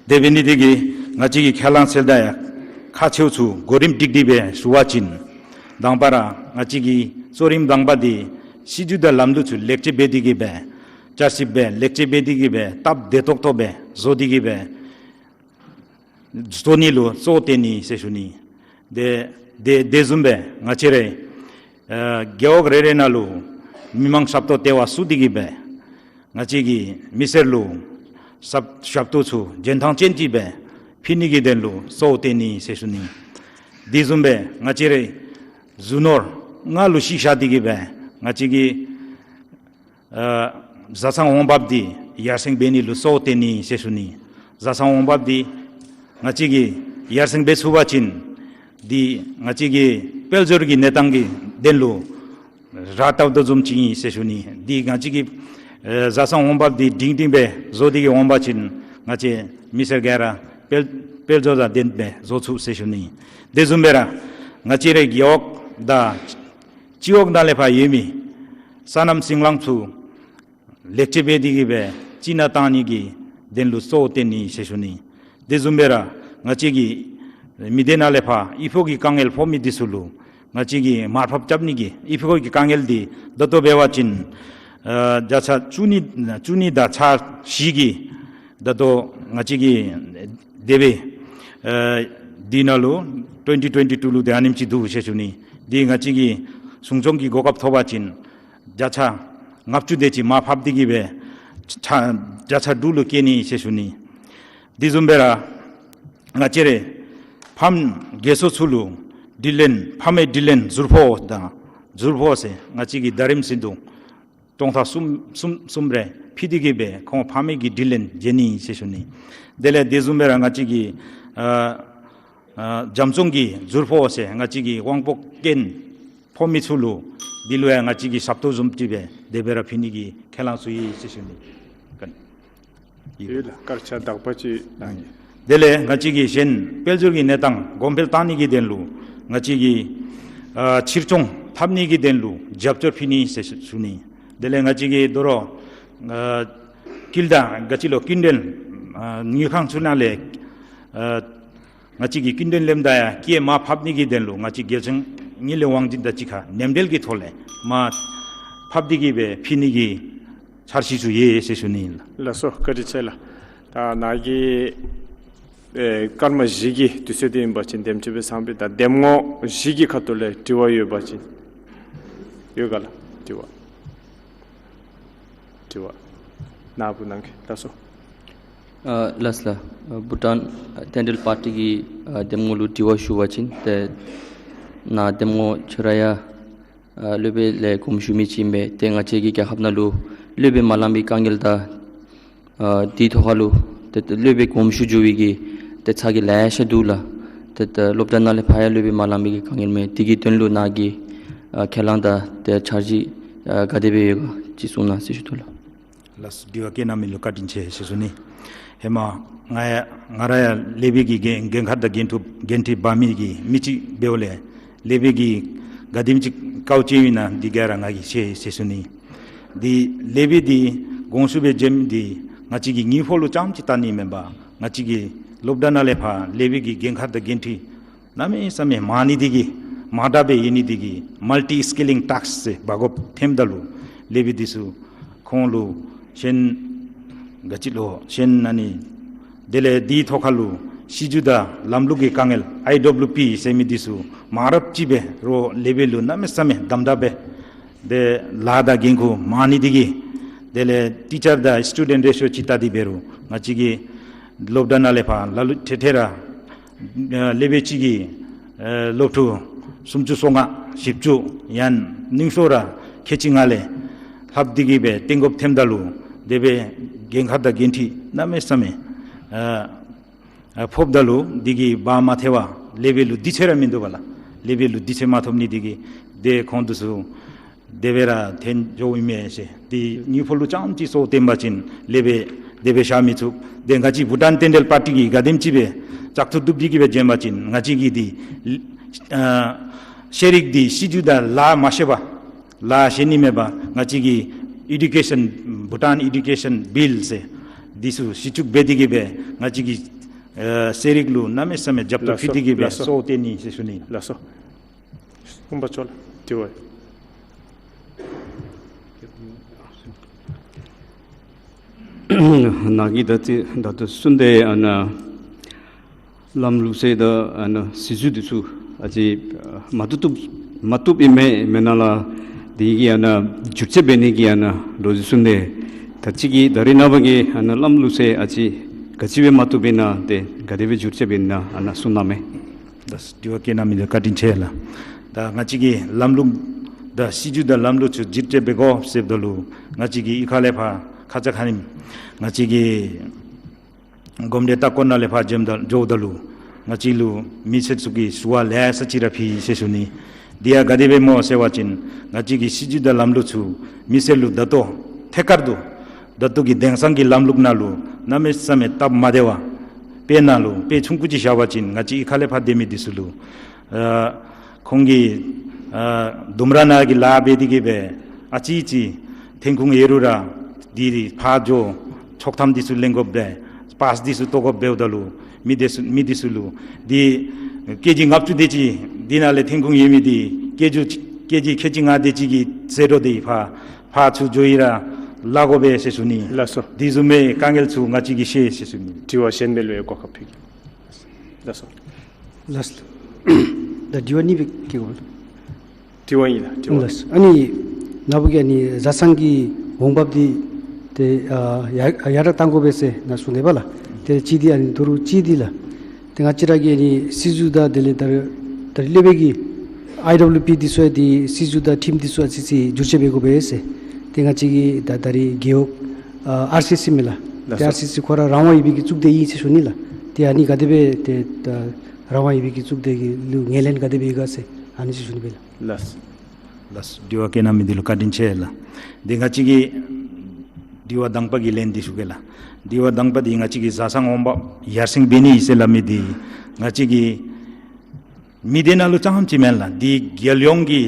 དེ་འབད་ནི་དེ་གིས་ང་བཅས་ཀྱི་ཁས་བླངས་གསལ་བསྒྲགས་ཡང་ཁག་ཆེཝ་ཚུ་གོ་རིམ་སྒྲིག་སྒྲིག་སྦེ་ཞུ་བ་ཅིན་དང་པ་ར་ང་བཅས་ཀྱི་གཙོ་རིམ་དང་པ་འདི་སྲིད་བྱུས་དང་ལམ་ལུགས་ཚུ་ལེགས་བཅོས་འབད་དེ་གི་སྦེ་བསྐྱར་ཞིབ་འབད་ལེགས་བཅོས་འབད་དེ་གི་སྦེ་སྟབས་བདེ་ཏོག་ཏོ་སྦེ་བཟོ་སྟེ་གི་སྦེ་བཟོ་ནི་ལུ་གཙོ་བོ་བཏོན་ནི་ཟེར་ཞུ་ནི། དེ་དེ་དེ་བཟུམ་སྦེ་ང་བཅས་རའི་ཨ་རྒེད་འོག་རེ་རེ་ནང་ལུ་མི་མང་ཞབས་ཏོག་ལྟེ་བ་བཙུགས་ཏེ་གི་སྦེ་ང་བཅས་ཀྱི་མི་སེར་ལུ་ཞབས་ཞབས་ཏོག་ཚུ་འཇོན་ཐང་ཅན་ཅིག་སྦེ་ཕུལ་ནི་གི་དོན་ལུ་གཙོ་བོ་བཏོན་ནི་ཟེར་ཞུ་ནི། དེ་བཟུམ་སྦེ་ང་བཅས་རའི་གཟུ་ནོར་ང་ལུ་ཤི་ཤ་དེ་གིས་སྦེ་ང་བཅས་ཀྱི་ཨ་བཟའ་ཚང་འོང་འབབ་དེ་ཡར་སེང་འབད་ནི་ལུ་གཙོ་བོ་བཏོན་ནི་ཟེར་ཞུ་ནི། བཟའ་ཚང་འོང་འབབ་དེ་ང་བཅས་ཀྱིས་ཡར་སེང་འབད་ཚུགས་པ་ཅིན་དེ་ང་བཅས་ཀྱི་དཔལ་འབྱོར་གྱི་གནས་སྟངས་ཀྱི་དོན་ལུ་ར་བཏབ་དོ་བཟུམ་ཅིག་ཨིན་ཟེར་ཞུ་ནི། དེ་ང་བཅས་ཀྱི་ཨེ་བཟའ་ཚང་འོང་འབབ་དེ་སྒྲིང་སྒྲིང་སྦེ་བཟོ་སྟེ་གི་འོང་པ་ཅིན་ང་བཅས་མི་སེར་ག་ར་དཔལ་དཔལ་འབྱོར་དང་ལྡན་སྦེ་བཟོ་ཚུགས་ཟེར་ཞུ་ནི། དེ་བཟུམ་སྦེ་ར་ང་བཅས་རའི་རྒེད་འོག་དང་སྤྱི་འོག་ནང་ལས་ཕར་ཡོད་མི་སོ་ནམ་སེང་གླང་ཚུ་ལེགས་བཅོས་འབད་དེ་གི་སྦེ་སྤྱི་ནང་བཏང་ནི་གི་དོན་ལུ་གཙོ་བོ་བཏོན་ནི་ཟེར་ཞུ་ནི། དེ་བཟུམ་སྦེ་ར་ང་བཅས་ཀྱི་མི་སྡེ་ནང་ལས་ཕར་ཨི་ཕོག་གི་དཀའ་ངལ་ཕོག་མི་དེ་ཚུ་ལུ་ང་བཅས་ཀྱིས་མར་ཕབ་རྐྱབ་ནི་གི་ཨི་ཕོག་གི་དཀའ་ངལ་དེ་ད་ལྟོ་འབད་བ་ཅིན་ཨ་བརྒྱ་ཆ་བཅུ་གཉིས་བཅུ་གཉིས་དང་ཚག་བཞི་གི་ད་ལྟོ་ང་བཅས་ཀྱི་དེ་སྦེ་ཨ་འདི་ནང་ལུ་ཊུ་ཝེན་ཊི་ཊུ་ཝེན་ཊི་ཊུ་ལུ་དེ་ཨ་ནེམ་ཅིག་འདུག་ཟེར་ཞུ་ནི། དེ་ང་བཅས་ཀྱིས་སྲུང་སྐྱོང་གི་གོ་སྐབས་ཐོབ་པ་ཅིན་བརྒྱ་ཆ་ལྔ་བཅུ་དེ་ཅིག་མར་ཕབ་སྟེ་གི་སྦེ་ཆ་བརྒྱ་ཆ་དྲུག་ལུ་བསྐྱེད་ནི་ཟེར་ཞུ་ནི། དེ་བཟུམ་སྦེ་ར་ང་བཅས་རའི་ཕམ་རྒས་ཚོ་ཚུ་ལུ་དྲིན་ལན་ཕ་མའི་དྲིན་ལན་ཟུར་ཕོག་དང་ཟུར་ཕོག་ཟེར་ང་བཅས་ཀྱིས་ཟླ་རིམ་བཞིན་དུ་སྟོང་ཕྲག་གསུམ་གསུམ་གསུམ་རེ་ཕུལ་ཏེ་གི་སྦེ་ཁོང་ཕ་མའི་གི་དྲིན་ལན་འཇལ་ནི་ཟེར་ཞུ་ནི། དེ་ལས་དེ་བཟུམ་སྦེ་ར་ང་བཅས་ཀྱིས་ཨ་ཨ་རྒྱབ་ལྗོངས་ཀྱི་ཟུར་ཕོག་ཟེར་ང་བཅས་ཀྱི་དབང་པོ་སྐྱོན་ཕོག་མི་ཚུ་ལུ་དེ་ལུ་ཡང་ང་བཅས་ཀྱིས་ཞབས་ཏོག་བཟུམ་ཅིག་སྦེ་དེ་སྦེ་ར་ཕུལ་ནི་གི་ཁས་བླངས་ཚུ་ཡོད་ཟེར་ཞུ་ནི། ཀན་ཡོད། ཡོད་ལགས། སྐར་ཆ་དག་པ་ཅིག་གནང་གེ། དེ་ལས་ང་བཅས་ཀྱིས་གཞན་དཔལ་འབྱོར་གྱི་གནས་སྟངས་གོང་འཕེལ་བཏང་ནི་གི་དོན་ལུ་ང་བཅས་ཀྱིས་ཨ་ཕྱིར་ཚོང་འཐབ་ནི་གི་དོན་ལུ་རྒྱབ་སྐྱོར་ཕུལ་ནི་ཟེར་ཞུ་ནི། དེ་ལས་ང་བཅས་ཀྱིས་དོ་རུང་ཨ་སྐྱིན་དང་ག་ཅི་ལོ་སྐྱིན་འགྲུལ་ཨ་དངུལ་ཁང་ཚུ་ནང་ལས་ཨ་ང་བཅས་ཀྱིས་སྐྱིན་འགྲུལ་ལེནམ་ད་ཡང་སྐྱེད་མར་ཕབ་ནི་གི་དོན་ལུ་ང་བཅས་རྒྱལ་ཆུང་དངུལ་ལས་དབང་འཛིན་དང་གཅིག་ཁར་མཉམ་འབྲེལ་གྱི་ཐོག་ལས་མར་ཕབ་སྟེ་གི་སྦེ་ཕུལ་ནི་གི་འཆར་གཞི་ཚུ་ཡོད་ཟེར་ཞུ་ནི་ཨིན་ལགས། ལགས་སོ། བཀའ་དྲིན་ཆེ་ལགས། ད་ནཱ་གི་ཨེ་སྐར་མ་བཞི་གི་དུས་ཚོད་འདི་ཨིན་པ་ཅིན་དེམ་ཅིག་སྦེ་ཚང་པས། ད་འདེམས་ངོ་བཞི་གི་ཁ་ཐུག་ལས་དྲི་བ་ཡོད་པ་ཅིན་ཡོད་ག་ལགས། དྲི་བ་དྲི་བ་ནཱ་བུ་གནང་གེ། ལགས་སོ། ཨ་ལགས་ལགས། ཨ་བྷུ་ཊཱན་ཨ་རྟེན་འབྲེལ་པར་ཊི་གི་ཨ་འདེམས་ངོ་ལུ་དྲི་བ་ཞུ་བ་ཅིན་ཏེ་ནཱ་འདེམས་ངོ་ཁྱོད་ར་ཡང་ཨ་སློབ་དཔོན་ལས་དགོངས་ཞུ་མི་ཅིག་ཨིན་པས། ཏེ་ང་བཅས་ཀྱི་རྒྱལ་ཁབ་ནང་ལུ་སློབ་དཔོན་མ་ལང་པའི་དཀའ་ངལ་དང་ཨ་དེའི་ཐོག་ཁར་ལུ་ཏེ་ཏེ་སློབ་དཔོན་དགོངས་ཞུ་འགྱོ་བའི་གི་ཏེ་ཚ་གྱང་ལེ་ཤ་འདུག་ལགས། ཏེ་ཏེ་སློབ་གྲྭ་ནང་ལས་ཕར་ཡང་སློབ་དཔོན་མ་ལང་པའི་གི་དཀའ་ངལ་མས། དེ་གི་དོན་ལུ་ནཱ་གི་ཨ་ཁས་བླངས་དང་ཏེ་འཆར་གཞི་ཨ་ག་དེ་སྦེ་ཡོད་ག་ཅིག་གསུང་གནང་ཟེར་ཞུ་དོ་ལགས། ལགས་སོ། དྲི་བ་བཀོད་གནང་མི་ལུ་བཀའ་དྲིན་ཆེ་ཟེར་ཞུ་ནི། ཧེ་མ་ང་ཡང་ང་ར་ཡང་སློབ་དཔོན་གྱི་འགན་འགན་ཁག་དང་འགན་ཐུག་འགན་འཁྲི་འབག་མི་གི་མི་ཅིག་འབདཝ་ལས་སློབ་དཔོན་གྱིས་ག་དེམ་ཅིག་དཀའཝ་སྤྱད་ཡི་ན་འདི་ག་ར་ང་གིས་ཤེས་ཟེར་ཞུ་ནི། འདི་སློབ་དཔོན་འདི་དགོངས་ཞུ་སྦེ་འབྱོན་མི་འདི་ང་བཅས་ཀྱི་དངུལ་ཕོགས་ལུ་རྐྱངམ་ཅིག་བལྟ་ནི་མེན་པར་ང་བཅས་ཀྱི་སློབ་གྲྭ་ནང་ལས་ཕར་སློབ་དཔོན་གྱི་འགན་ཁག་དང་འགན་འཁྲི་གནམ་མེད་ས་མེད་མང་ནི་དེ་གིས་མང་དྲགས་སྦེ་ཡོད་ནི་དེ་གིས་མལ་ཊི་སི་ཀི་ལིང་ཊཱསྐ་ཟེར་འབག་དགོཔ་ཐོནམ་ད་ལུ་སློབ་དཔོན་འདི་ཚུ་ཁོང་ལུ་གཞན་ག་ཅི་ལོ་གཞན་ཨ་ནི་དེ་ལས་དེའི་ཐོག་ཁར་ལུ་སྲིད་བྱུས་དང་ལམ་ལུགས་ཀྱི་དཀའ་ངལ་ཨའི་ཌབ་ལུ་པི་ཟེར་མི་འདི་ཚུ་མང་རབས་ཅིག་འབད་རུང་སློབ་དཔོན་ལུ་གནམ་མེད་ས་མེད་དམ་དྲགས་སྦེ་ཏེ་ལཱ་དང་འགན་ཁུར་མང་ནི་དེ་གིས་དེ་ལས་ཊི་ཅར་དང་སི་ཊུ་ཌེནཊ་རེ་ཤིའོ་ཅིག་བལྟ་སྟེ་འབད་རུང་ང་བཅས་ཀྱི་སློབ་གྲྭ་ནང་ལས་ཕར་ལ་ལུ་ཐེ་ཐེ་ར་ཨ་སློབ་དཔོན་གཅིག་གིས་ཨ་སློབ་ཕྲུག་སུམ་ཅུ་སོ་ལྔ་བཞི་བཅུ་ཡང་ཉུང་ཤོས་ར་ཁལ་གཅིག་ལྔ་ལས་ལྷག་སྟེ་གི་སྦེ་བཏོན་དགོཔ་ཐོནམ་ད་ལུ་དེ་སྦེ་འགན་ཁག་དང་འགན་འཁྲི་གནམ་མེད་ས་མེད་ཨ་ཨ་ཕོགཔ་ད་ལུ་དེ་གིས་འབག་མ་ཐེག་པར་སློབ་དཔོན་ལུ་དུས་ཚོད་ར་མིན་འདུག་པ་ལགས། སློབ་དཔོན་ལུ་དུས་ཚོད་མ་ཐོབ་ནི་དེ་གིས་ཏེ་ཁོང་འདི་ཚུ་དེ་སྦེ་ར་ཐོན་འགྱོཝ་ཨིན་མས་ཟེར། ཏེ་དངུལ་ཕོགས་ལུ་རྐྱངམ་ཅིག་སོར་བཏོན་པ་ཅིན་སློབ་དཔོན་དེ་སྦེ་བཞག་མི་ཚུགས། ཏེ་ང་བཅས་བྷུ་ཊཱན་རྟེན་འབྲེལ་པར་ཊི་གིས་ག་དེམ་ཅིག་སྦེ་བཙག་འཐུ་བཏུབ་སྟེ་གི་སྦེ་འབྱོན་པ་ཅིན་ང་བཅས་ཀྱི་འདི་ཨ་ཤེས་རིག་འདི་སྲིད་བྱུས་དང་ལཱ་མ་ཤེས་པར་ལཱ་ཤེས་ནི་མེད་པར་ང་བཅས་ཀྱི་ཨེ་ཌུ་ཀེ་ཤཱན་བྷུ་ཊཱན་ཨེ་ཌུ་ཀེ་ཤཱན་བིལ་ཟེར་འདི་ཚུ་ཞིབ་འཇུག་འབད་དེ་གི་སྦེ་ང་བཅས་ཀྱི་ཨ་ཤེས་རིག་ལུ་གནམ་མེད་ས་མེད་རྒྱབ་སྐྱོར་ཕུལ་ཏེ་གི་སྦེ་ལགས་སོ། སོར་བཏོན་ནི་ཟེར་ཞུ་ནི། ལགས་སོ། སྐུ་མཁྱེན་མཆོག་ལགས་དྲི་བ། ནཱ་གིས་ད་ཅི་ད་ལྟོ་གསུངས་ཏེ་ཨ་ནཱ་ལམ་ལུགས་སྲོལ་དང་ཨ་ནཱ་སྲིད་བྱུས་འདི་ཚུ་ཨ་ཙི་མ་བཏུབ་བཏུབ་མ་བཏུབ་ཨིན་མས་མེན་ན་ལགས། དེ་གི་ཨ་ནཱ་བསྒྱུར་བཅོས་འབད་ནི་གི་ཨ་ནཱ་ལོ་རྒྱུས་གསུངས་ཏེ་ད་ཅི་གི་ད་རེས་ནངས་པ་གི་ཨ་ནཱ་ལམ་ལུགས་སྲོལ་ཨ་ཙི་ག་ཅི་སྦེ་མ་བཏུབ་ཨིན་ན་ཏེ་ག་དེ་སྦེ་བསྒྱུར་བཅོས་འབད་ཨིན་ན་ཨ་ནཱ་གསུང་གནང་མས། ད་དྲི་བ་བཀོད་གནང་མི་འདི་བཀའ་དྲིན་ཆེ་ལགས། ད་ང་བཅས་ཀྱི་ལམ་ལུགས་ད་སྲིད་བྱུས་དང་ལམ་ལུགས་ཚུ་བསྒྱུར་བཅོས་འབད་དགོ་ཟེརཝ་ད་ལུ་ང་བཅས་ཀྱིས་གཡུས་ཁ་ལས་ཕར་ཁ་ཙ་ཁ་ཉིནམ་ང་བཅས་ཀྱི་གོམས་འདྲིས་ལྟ་སྐོར་ནང་ལས་ཕར་འགྱོཝ་ད་འགྱོཝ་ད་ལུ་ང་བཅས་ལུ་མི་སེར་ཚུ་གིས་ཞུ་བ་ལེ་ཤ་ཅིག་ར་ཕུལ་ཡི་ཟེར་ཞུ་ནི། དེ་ཡང་ག་དེ་སྦེ་སྨོ་ཟེར་བ་ཅིན་ང་བཅས་ཀྱི་སྲིད་བྱུས་དང་ལམ་ལུགས་ཚུ་མི་སེར་ལུ་ད་ལྟོ་ཐད་ཀར་དུ་ད་ལྟོ་གི་དེང་སང་གི་ལམ་ལུགས་ནང་ལུ་གནམ་མེད་ས་མེད་སྟབས་མ་བདེ་བ། དཔེར་ན་ལུ་དཔེ་ཆུང་ཀུ་ཅིག་བཞག་པ་ཅིན་ང་བཅས་གཡུས་ཁ་ལས་ཕར་སྡོད་མི་འདི་ཚུ་ལུ་ཨ་ཁོང་གིས་ཨ་ལྡུམ་ར་ནང་གི་ལཱ་འབད་དེ་གི་སྦེ་ཨ་ཙི་ཅིག་ཐོན་ཁུངས་ཡོད་རུང་ར་འདི་ཕར་འགྱོ་ཆོག་ཐམ་འདི་ཚུ་ལེན་དགོཔ་སྦེ་པཱསི་འདི་ཚུ་བཏོག་དགོཔ་འབདཝ་ད་ལུ་མི་འདི་ཚུ་མི་འདི་ཚུ་ལུ་འདི་ཀེ་ཇི་ལྔ་བཅུ་དེ་ཅིག་འདི་ནང་ལས་ཐོན་ཁུངས་ཡོད་མི་འདི་ཀེ་ཇི་ཀེ་ཇི་ཁལ་གཅིག་ལྔ་དེ་ཅིག་གི་ཟད་འགྲོ་འདི་ཕར་ཕར་ཚུར་འགྱོ་ཡི་ར་ལཱ་དགོ་པས་ཟེར་ཞུ་ནི། ལགས་སོ། དེ་བཟུམ་མའི་དཀའ་ངལ་ཚུ་ང་བཅས་ཀྱིས་ཤེས་ཟེར་ཞུ་ནི། དྲི་བ་གཞན་མེད་ལུ་གོ་སྐབས་ཕུལ་གེ། ལགས་སོ། ལགས་སོ། ད་དྲི་བ་གཉིས་སྦེ་བཀོད་དགོ། དྲི་བ་ཨིན་ལགས། དྲི་བ། ལགས་སོ། ཨ་ནི་ནཱ་བུ་གིས་ཨ་ནི་བཟའ་ཚང་གི་འོང་འབབ་འདི་ཏེ་ཨ་ཡར་ཡར་དྲག་གཏང་དགོ་པས་ཟེར་ནཱ་གསུངས་ནུག་པ་ལགས། ཏེ་གཅིག་འདི་ཨ་ནི་ད་རུང་གཅིག་འདི་ལགས། ཏེ་ང་བཅས་ར་གི་ཨ་ནི་སྲིད་བྱུས་དང་དེ་ལས་ད་རེས་ད་རེས་སློབ་དཔོན་གྱི་ཨའི་ཌབ་ལིའུ་པི་འདི་ཚུ་ཡང་ཏེ་སྲིད་བྱུས་དང་ཁྲིམས་འདི་ཚུ་ཨ་ཙི་ཅིག་བསྒྱུར་བཅོས་འབད་དགོ་པས་ཟེར། ཏེ་ང་བཅས་ཀྱི་ད་ད་རེས་རྒེད་འོག་ཨ་ཨར་སི་སི་མས་ལགས། ཏེ་ལགས་སོ། ཨར་སི་སི་ཁོ་ར་རང་དབང་ཡོད་པའི་གི་གཙུག་སྡེ་ཨིན་ཟེར་ཞུ་ནི་ལགས། ཏེ་ཨ་ནི་ག་དེ་སྦེ་ཏེ་ད་རང་དབང་ཡོད་པའི་གི་གཙུག་སྡེ་གི་ལུ་ངོས་ལེན་ག་དེ་སྦེ་ཡོད་ག་ཟེར་ཨ་ནི་ཅིག་ཞུ་ནི་སྦེ་ལགས། ལགས། ལགས། དྲི་བ་བཀོད་གནང་མི་འདི་ལུ་བཀའ་དྲིན་ཆེ་ལགས། འདི་ང་བཅས་ཀྱི་དྲི་བ་དང་པ་གི་ལན་འདི་ཞུ་གེ་ལགས། དྲི་བ་དང་པ་འདི་ང་བཅས་ཀྱི་བཟའ་ཚང་འོང་འབབ་ཡར་སེང་འབད་ནི་ཟེར་སླབ་མི་འདི་ང་བཅས་ཀྱི་མི་སྡེ་ནང་ལུ་རྐྱངམ་ཅིག་མེན་ལགས། འདི་རྒྱལ་ཡོངས་ཀྱི་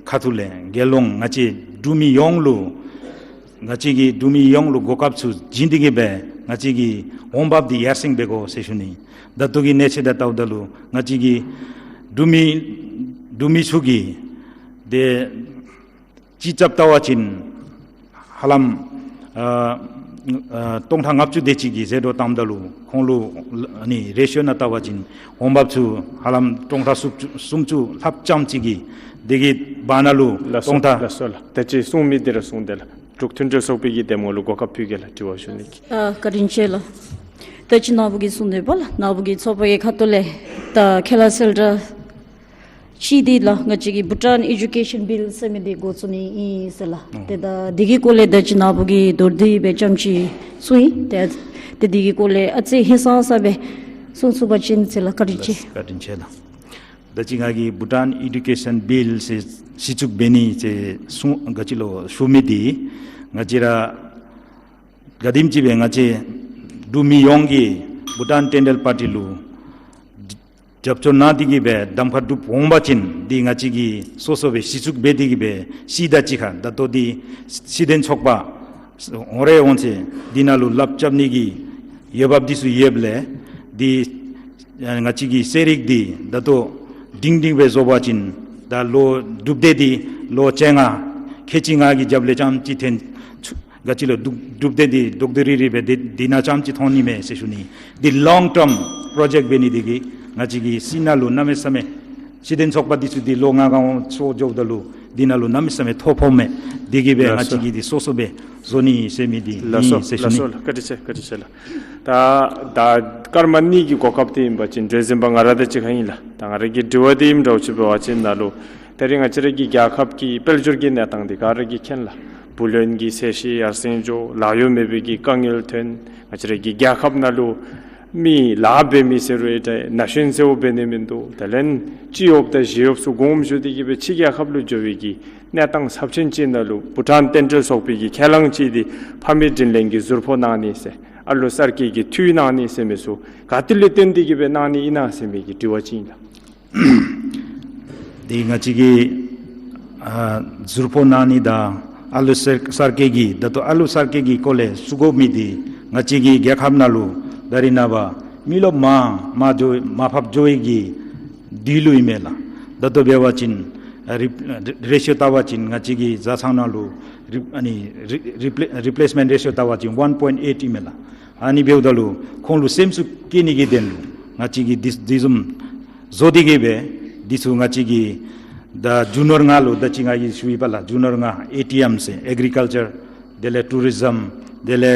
ཁ་ཐུག་ལས་རྒྱལ་ཡོངས་ང་བཅས་འབྲུག་མི་ཡོངས་ལུ་ང་བཅས་ཀྱི་འབྲུག་མི་ཡོངས་ལུ་གོ་སྐབས་ཚུ་བྱིན་ཏེ་གི་སྦེ་ང་བཅས་ཀྱི་འོང་འབབ་འདི་ཡར་སེང་འབད་དགོ་ཟེར་ཞུ་ནི། ད་ལྟོ་གི་གནས་ཚད་དང་ལྟཝ་ད་ལུ་ང་བཅས་ཀྱི་འབྲུག་མི་འབྲུག་མི་ཚུ་གིས་ཏེ་སྤྱི་ཁྱབ་བལྟ་བ་ཅིན་ཧ་ལམ་ཨ་ཨ་སྟོང་ཕྲག་ལྔ་བཅུ་དེ་ཅིག་གི་ཟད་འགྲོ་བཏངམ་ད་ལུ་ཁོང་ལུ་ཨ་ནི་རེ་ཤིའོ་ནང་བལྟ་བ་ཅིན་འོང་འབབ་ཚུ་ཧ་ལམ་སྟོང་ཕྲག་སུམ་ཅུ་སུམ་ཅུ་ལྷགཔ་ཙམ་ཅིག་གིས་དེ་གི་བར་ན་ལུ་ལགས་སོ། སྟོང་ཕྲག་ལགས་སོ་ལགས། ད་ཅི་གསུང་མི་འདི་ར་གསུངས་ཏེ་ལགས། འབྲུག་མཐུན་སྒྲིལ་ཚོགས་པའི་གི་གདམ་ངོ་ལུ་གོ་སྐབས་ཕུལ་གེ་ལགས། དྲི་བ་ཞུ་ནི་གི། ཨ་བཀའ་དྲིན་ཆེ་ལགས། ད་ཅི་ནཱ་བུ་གིས་གསུངས་དོ་བ་ལགས། ནཱ་བུ་གིས་ཚོགས་པ་གི་ཁ་ཐུག་ལས་ད་ཁས་བླངས་གསལ་བསྒྲགས་ཅིག་འདི་ལགས་ང་བཅས་ཀྱི་བྷུ་ཊཱན་ཨེ་ཌུ་ཀེ་ཤཱན་བིལ་ཟེར་མི་འདི་འགོ་བཙུགས་ནི་ཨིན་ཟེར་ལགས། ཨོ། ཏེ་ད་འདི་གི་སྐོར་ལས་ད་ཅི་ནཱ་བུ་གིས་མདོར་བསྡུས་སྦེ་རྐྱངམ་ཅིག་གསུངས་ཡི། ཏེ་ཏེ་འདི་གི་སྐོར་ལས་ཨ་ཙི་ཧིང་སངས་ས་སྦེ་གསུང་ཚུགས་པ་ཅིན་ཟེར་ལགས། བཀའ་དྲིན་ཆེ། བཀའ་དྲིན་ཆེ་ལགས། ད་ཅི་ང་གིས་བྷུ་ཊཱན་ཨེ་ཌུ་ཀེ་ཤཱན་བིལ་ཟེར་གཞི་བཙུགས་འབད་ནི་ཟེར་གསུང་ག་ཅི་ལོ་ཞུ་མི་འདི་ང་བཅས་ར་ག་དེམ་ཅིག་སྦེ་ང་བཅས་འབྲུག་མི་ཡོངས་ཀྱིས་བྷུ་ཊཱན་བསྟན་འབྲེལ་པར་ཊི་ལུ་རྒྱབ་སྐྱོར་གནང་སྟེ་གི་སྦེ་གདམ་ཁ་སྒྲུབ་འོང་པ་ཅིན་འདི་ང་བཅས་ཀྱིས་སོ་སོ་སྦེ་གཞི་བཙུགས་འབད་དེ་གི་སྦེ་སྤྱི་དང་གཅིག་ཁར་ད་ལྟོ་འདི་སྲིད་དོན་ཚོགས་པ་འོང་རེ་འོང་ཚེ་འདི་ནང་ལུ་ལགཔ་རྐྱབ་ནི་གི་འོས་འབབ་འདི་ཚུ་ཡོདཔ་ལས་འདི་ང་བཅས་ཀྱི་ཤེས་རིག་འདི་ད་ལྟོ་སྒྲིང་སྒྲིང་སྦེ་བཟོ་བ་ཅིན་ད་ལོ་སྒྲུབ་སྡེ་འདི་ལོ་བཅོ་ལྔ་ཁལ་གཅིག་ལྔ་གི་རྒྱབ་ལས་རྐྱངམ་ཅིག་ཐོན་ཚུ་ག་ཅི་ལོ་སྒྲུབ་སྒྲུབ་སྡེ་འདི་ལྡོག་ལྡོག་རིལ་རིལ་སྦེ་འདི་འདི་ནང་རྐྱངམ་ཅིག་ཐོན་ནི་མས་ཟེར་ཞུ་ནི། འདི་ལོང་ཊརམ་པྲོ་ཇེཀཊ་འབད་ནི་འདི་གིས་ང་བཅས་ཀྱི་སྲིད་ནང་ལུ་གནམ་མེད་ས་མེད་སྲིད་དོན་ཚོགས་པ་འདི་ཚུ་འདི་ལོ་ལྔ་གང་འོང་ཚུ་འགྱོཝ་ད་ལུ་འདི་ནང་ལུ་གནམ་མེད་ས་མེད་ཐོ་ཕོགཔ་མས། འདི་གིས་སྦེ་ལགས་སོ། ང་བཅས་ཀྱིས་འདི་སོ་སོ་སྦེ་བཟོ་ནི་ཟེར་མི་འདི་ལགས་སོ་ཨིན་ཟེར་ཞུ་ནི། ལགས་སོ་ལགས། བཀའ་དྲིན་ཆེ། བཀའ་དྲིན་ཆེ་ལགས། ད་ད་སྐར་མ་གཉིས་ཀྱི་གོ་སྐབས་འདི་ཨིན་པ་ཅིན་གྲོས་འཛིན་པ་ང་ར་དང་གཅིག་ཁར་ཨིན་ལགས། ད་ང་ར་གི་དྲི་བ་འདི་ཨིནམ་འདྲཝ་ཅིག་འབད་བ་ཅིན་ནཱ་ལུ་ད་རིས་ང་བཅས་ར་གི་རྒྱལ་ཁབ་ཀྱི་དཔལ་འབྱོར་གྱི་གནས་སྟངས་འདི་ག་ར་གིས་མཁྱེན་ལགས། བུ་ལོན་གྱི་ཚད་གཞི་ཡར་སེང་འགྱོ། ལཱ་གཡོག་མེད་པའི་གི་དཀའ་ངལ་ཐོན། ང་བཅས་ར་གི་རྒྱལ་ཁབ་ནང་ལུ་མི་ལཱ་འབད་མི་ཟེར་རུང་ད་ན་གཞོན་ཟེརཝ་འབད་ནི་མིན་འདུག། དེ་ལས་སྤྱི་གཡོགཔ་དང་གཞི་གཡོགཔ་ཚུ་དགོངསམ་ཞུ་སྟེ་གི་སྦེ་ཕྱི་རྒྱལ་ཁབ་ལུ་འགྱོ་བའི་གི་གནས་སྟངས་ཚབས་ཆེན་ཅིག་ནང་ལུ་བྷུ་ཊཱན་བསྟན་འབྲེལ་ཚོགས་པའི་གི་ཁས་བླངས་ཅིག་འདི་ཕ་མའི་དྲིན་ལན་གྱི་ཟུར་ཕོག་གནང་ནི་ཟེར་ཨ་ལུ་གསར་སྐྱེས་ཀྱི་འཐུས་གནང་ནི་ཟེར་མི་ཚུ་ག་ཏེ་ལུ་བརྟེན་ཏེ་གི་སྦེ་གནང་ནི་ཨིན་ན་ཟེར་མི་གི་དྲི་བ་ཅིག་ཨིན་ལགས། འདི་ང་བཅས་ཀྱིས་ཨ་ཟུར་ཕོག་གནང་ནི་དང་ཨ་ལུ་གསར་གསར་སྐྱེས་ཀྱི་ད་ལྟོ་ཨ་ལུ་གསར་སྐྱེས་ཀྱི་སྐོར་ལས་ཞུ་དགོ་མི་འདི་ང་བཅས་ཀྱི་རྒྱལ་ཁབ་ནང་ལུ་ད་རེས་ནངས་པ་མི་རློབས་མར་མར་འགྱོ་མར་ཕབ་འགྱོ་བའི་གི་དུས་ལུ་ཨིན་མས་ལགས། ད་ལྟོ་འབད་བ་ཅིན་རི་རེ་ཤིའོ་བལྟ་བ་ཅིན་ང་བཅས་ཀྱི་བཟའ་ཚང་ནང་ལུ་རི་ཨ་ནི་རི་རི་པི་ལེ་རི་པི་ལེསི་མེནཊ་རེ་ཤིའོ་བལྟ་བ་ཅིན་ཝན་པོའིནཊ་ཨེཊ་ཨིན་མས་ལགས། ཨ་ནི་འབདཝ་ད་ལུ་ཁོང་ལུ་སེམས་སུ་སྐྱེ་ནི་གི་དོན་ལུ་ང་བཅས་ཀྱིས་འདི་འདི་བཟུམ་བཟོ་སྟེ་གི་སྦེ་འདི་ཚུ་ང་བཅས་ཀྱིས་ད་རྒྱུ་ནོར་ལྔ་ལུ་ད་ཅི་ང་གིས་ཞུ་ཡི་པ་ལགས། རྒྱུ་ནོར་ལྔ་ཨེ་ཊི་ཨེམ་ཟེར་ཨེག་རི་ཀལ་ཅར་དེ་ལས་ཊུ་རི་ཟམ་དེ་ལས་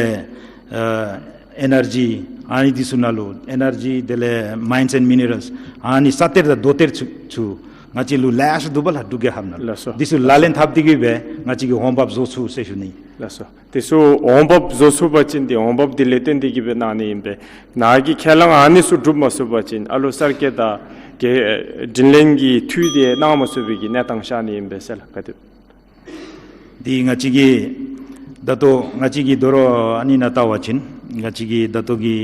ཨ་ ཨེ་ནར་ཇི་ཨ་ནི་འདི་ཚུ་ནང་ལུ་ཨེ་ནར་ཇི་དེ་ལས་མའིནསི་ཨེནཌ་མི་ནི་རལསི་ཨ་ནི་ས་གཏེར་དང་རྡོ་གཏེར་ཚུ་ཚུ་ང་བཅས་ལུ་ལེ་ཤ་འདུག་པ་ལགས། འབྲུག་རྒྱལ་ཁབ་ནང་ལུ་ལགས་སོ། འདི་ཚུ་ལགས་ལག་ལེན་འཐབ་སྟེ་གི་སྦེ་ང་བཅས་ཀྱིས་འོང་འབབ་བཟོ་ཚུགས་ཟེར་ཞུ་ནི། ལགས་སོ། དེ་ཚུ་འོང་འབབ་བཟོ་ཚུགས་པ་ཅིན་དེ་འོང་འབབ་དེ་ལས་བརྟེན་ཏེ་གི་སྦེ་གནང་ནི་ཨིན་པས། ནཱ་གིས་ཁས་བླངས་ཨ་ནི་ཚུ་སྒྲུབ་མ་ཚུགས་པ་ཅིན་ཨ་ལུ་གསར་བསྐལ་དང་དེ་དྲིན་ལན་གྱི་འཐུས་དེ་གནང་མ་ཚུགས་པའི་གི་གནས་སྟངས་ཤར་ནི་ཨིན་པས་ཟེར་ལགས། ག་དེ་འདི་ང་བཅས་ཀྱིས་ད་ལྟོ་ང་བཅས་ཀྱིས་དོ་རུང་ཨ་ནི་ནང་བལྟ་བ་ཅིན་ང་བཅས་ཀྱིས་ད་ལྟོ་གི་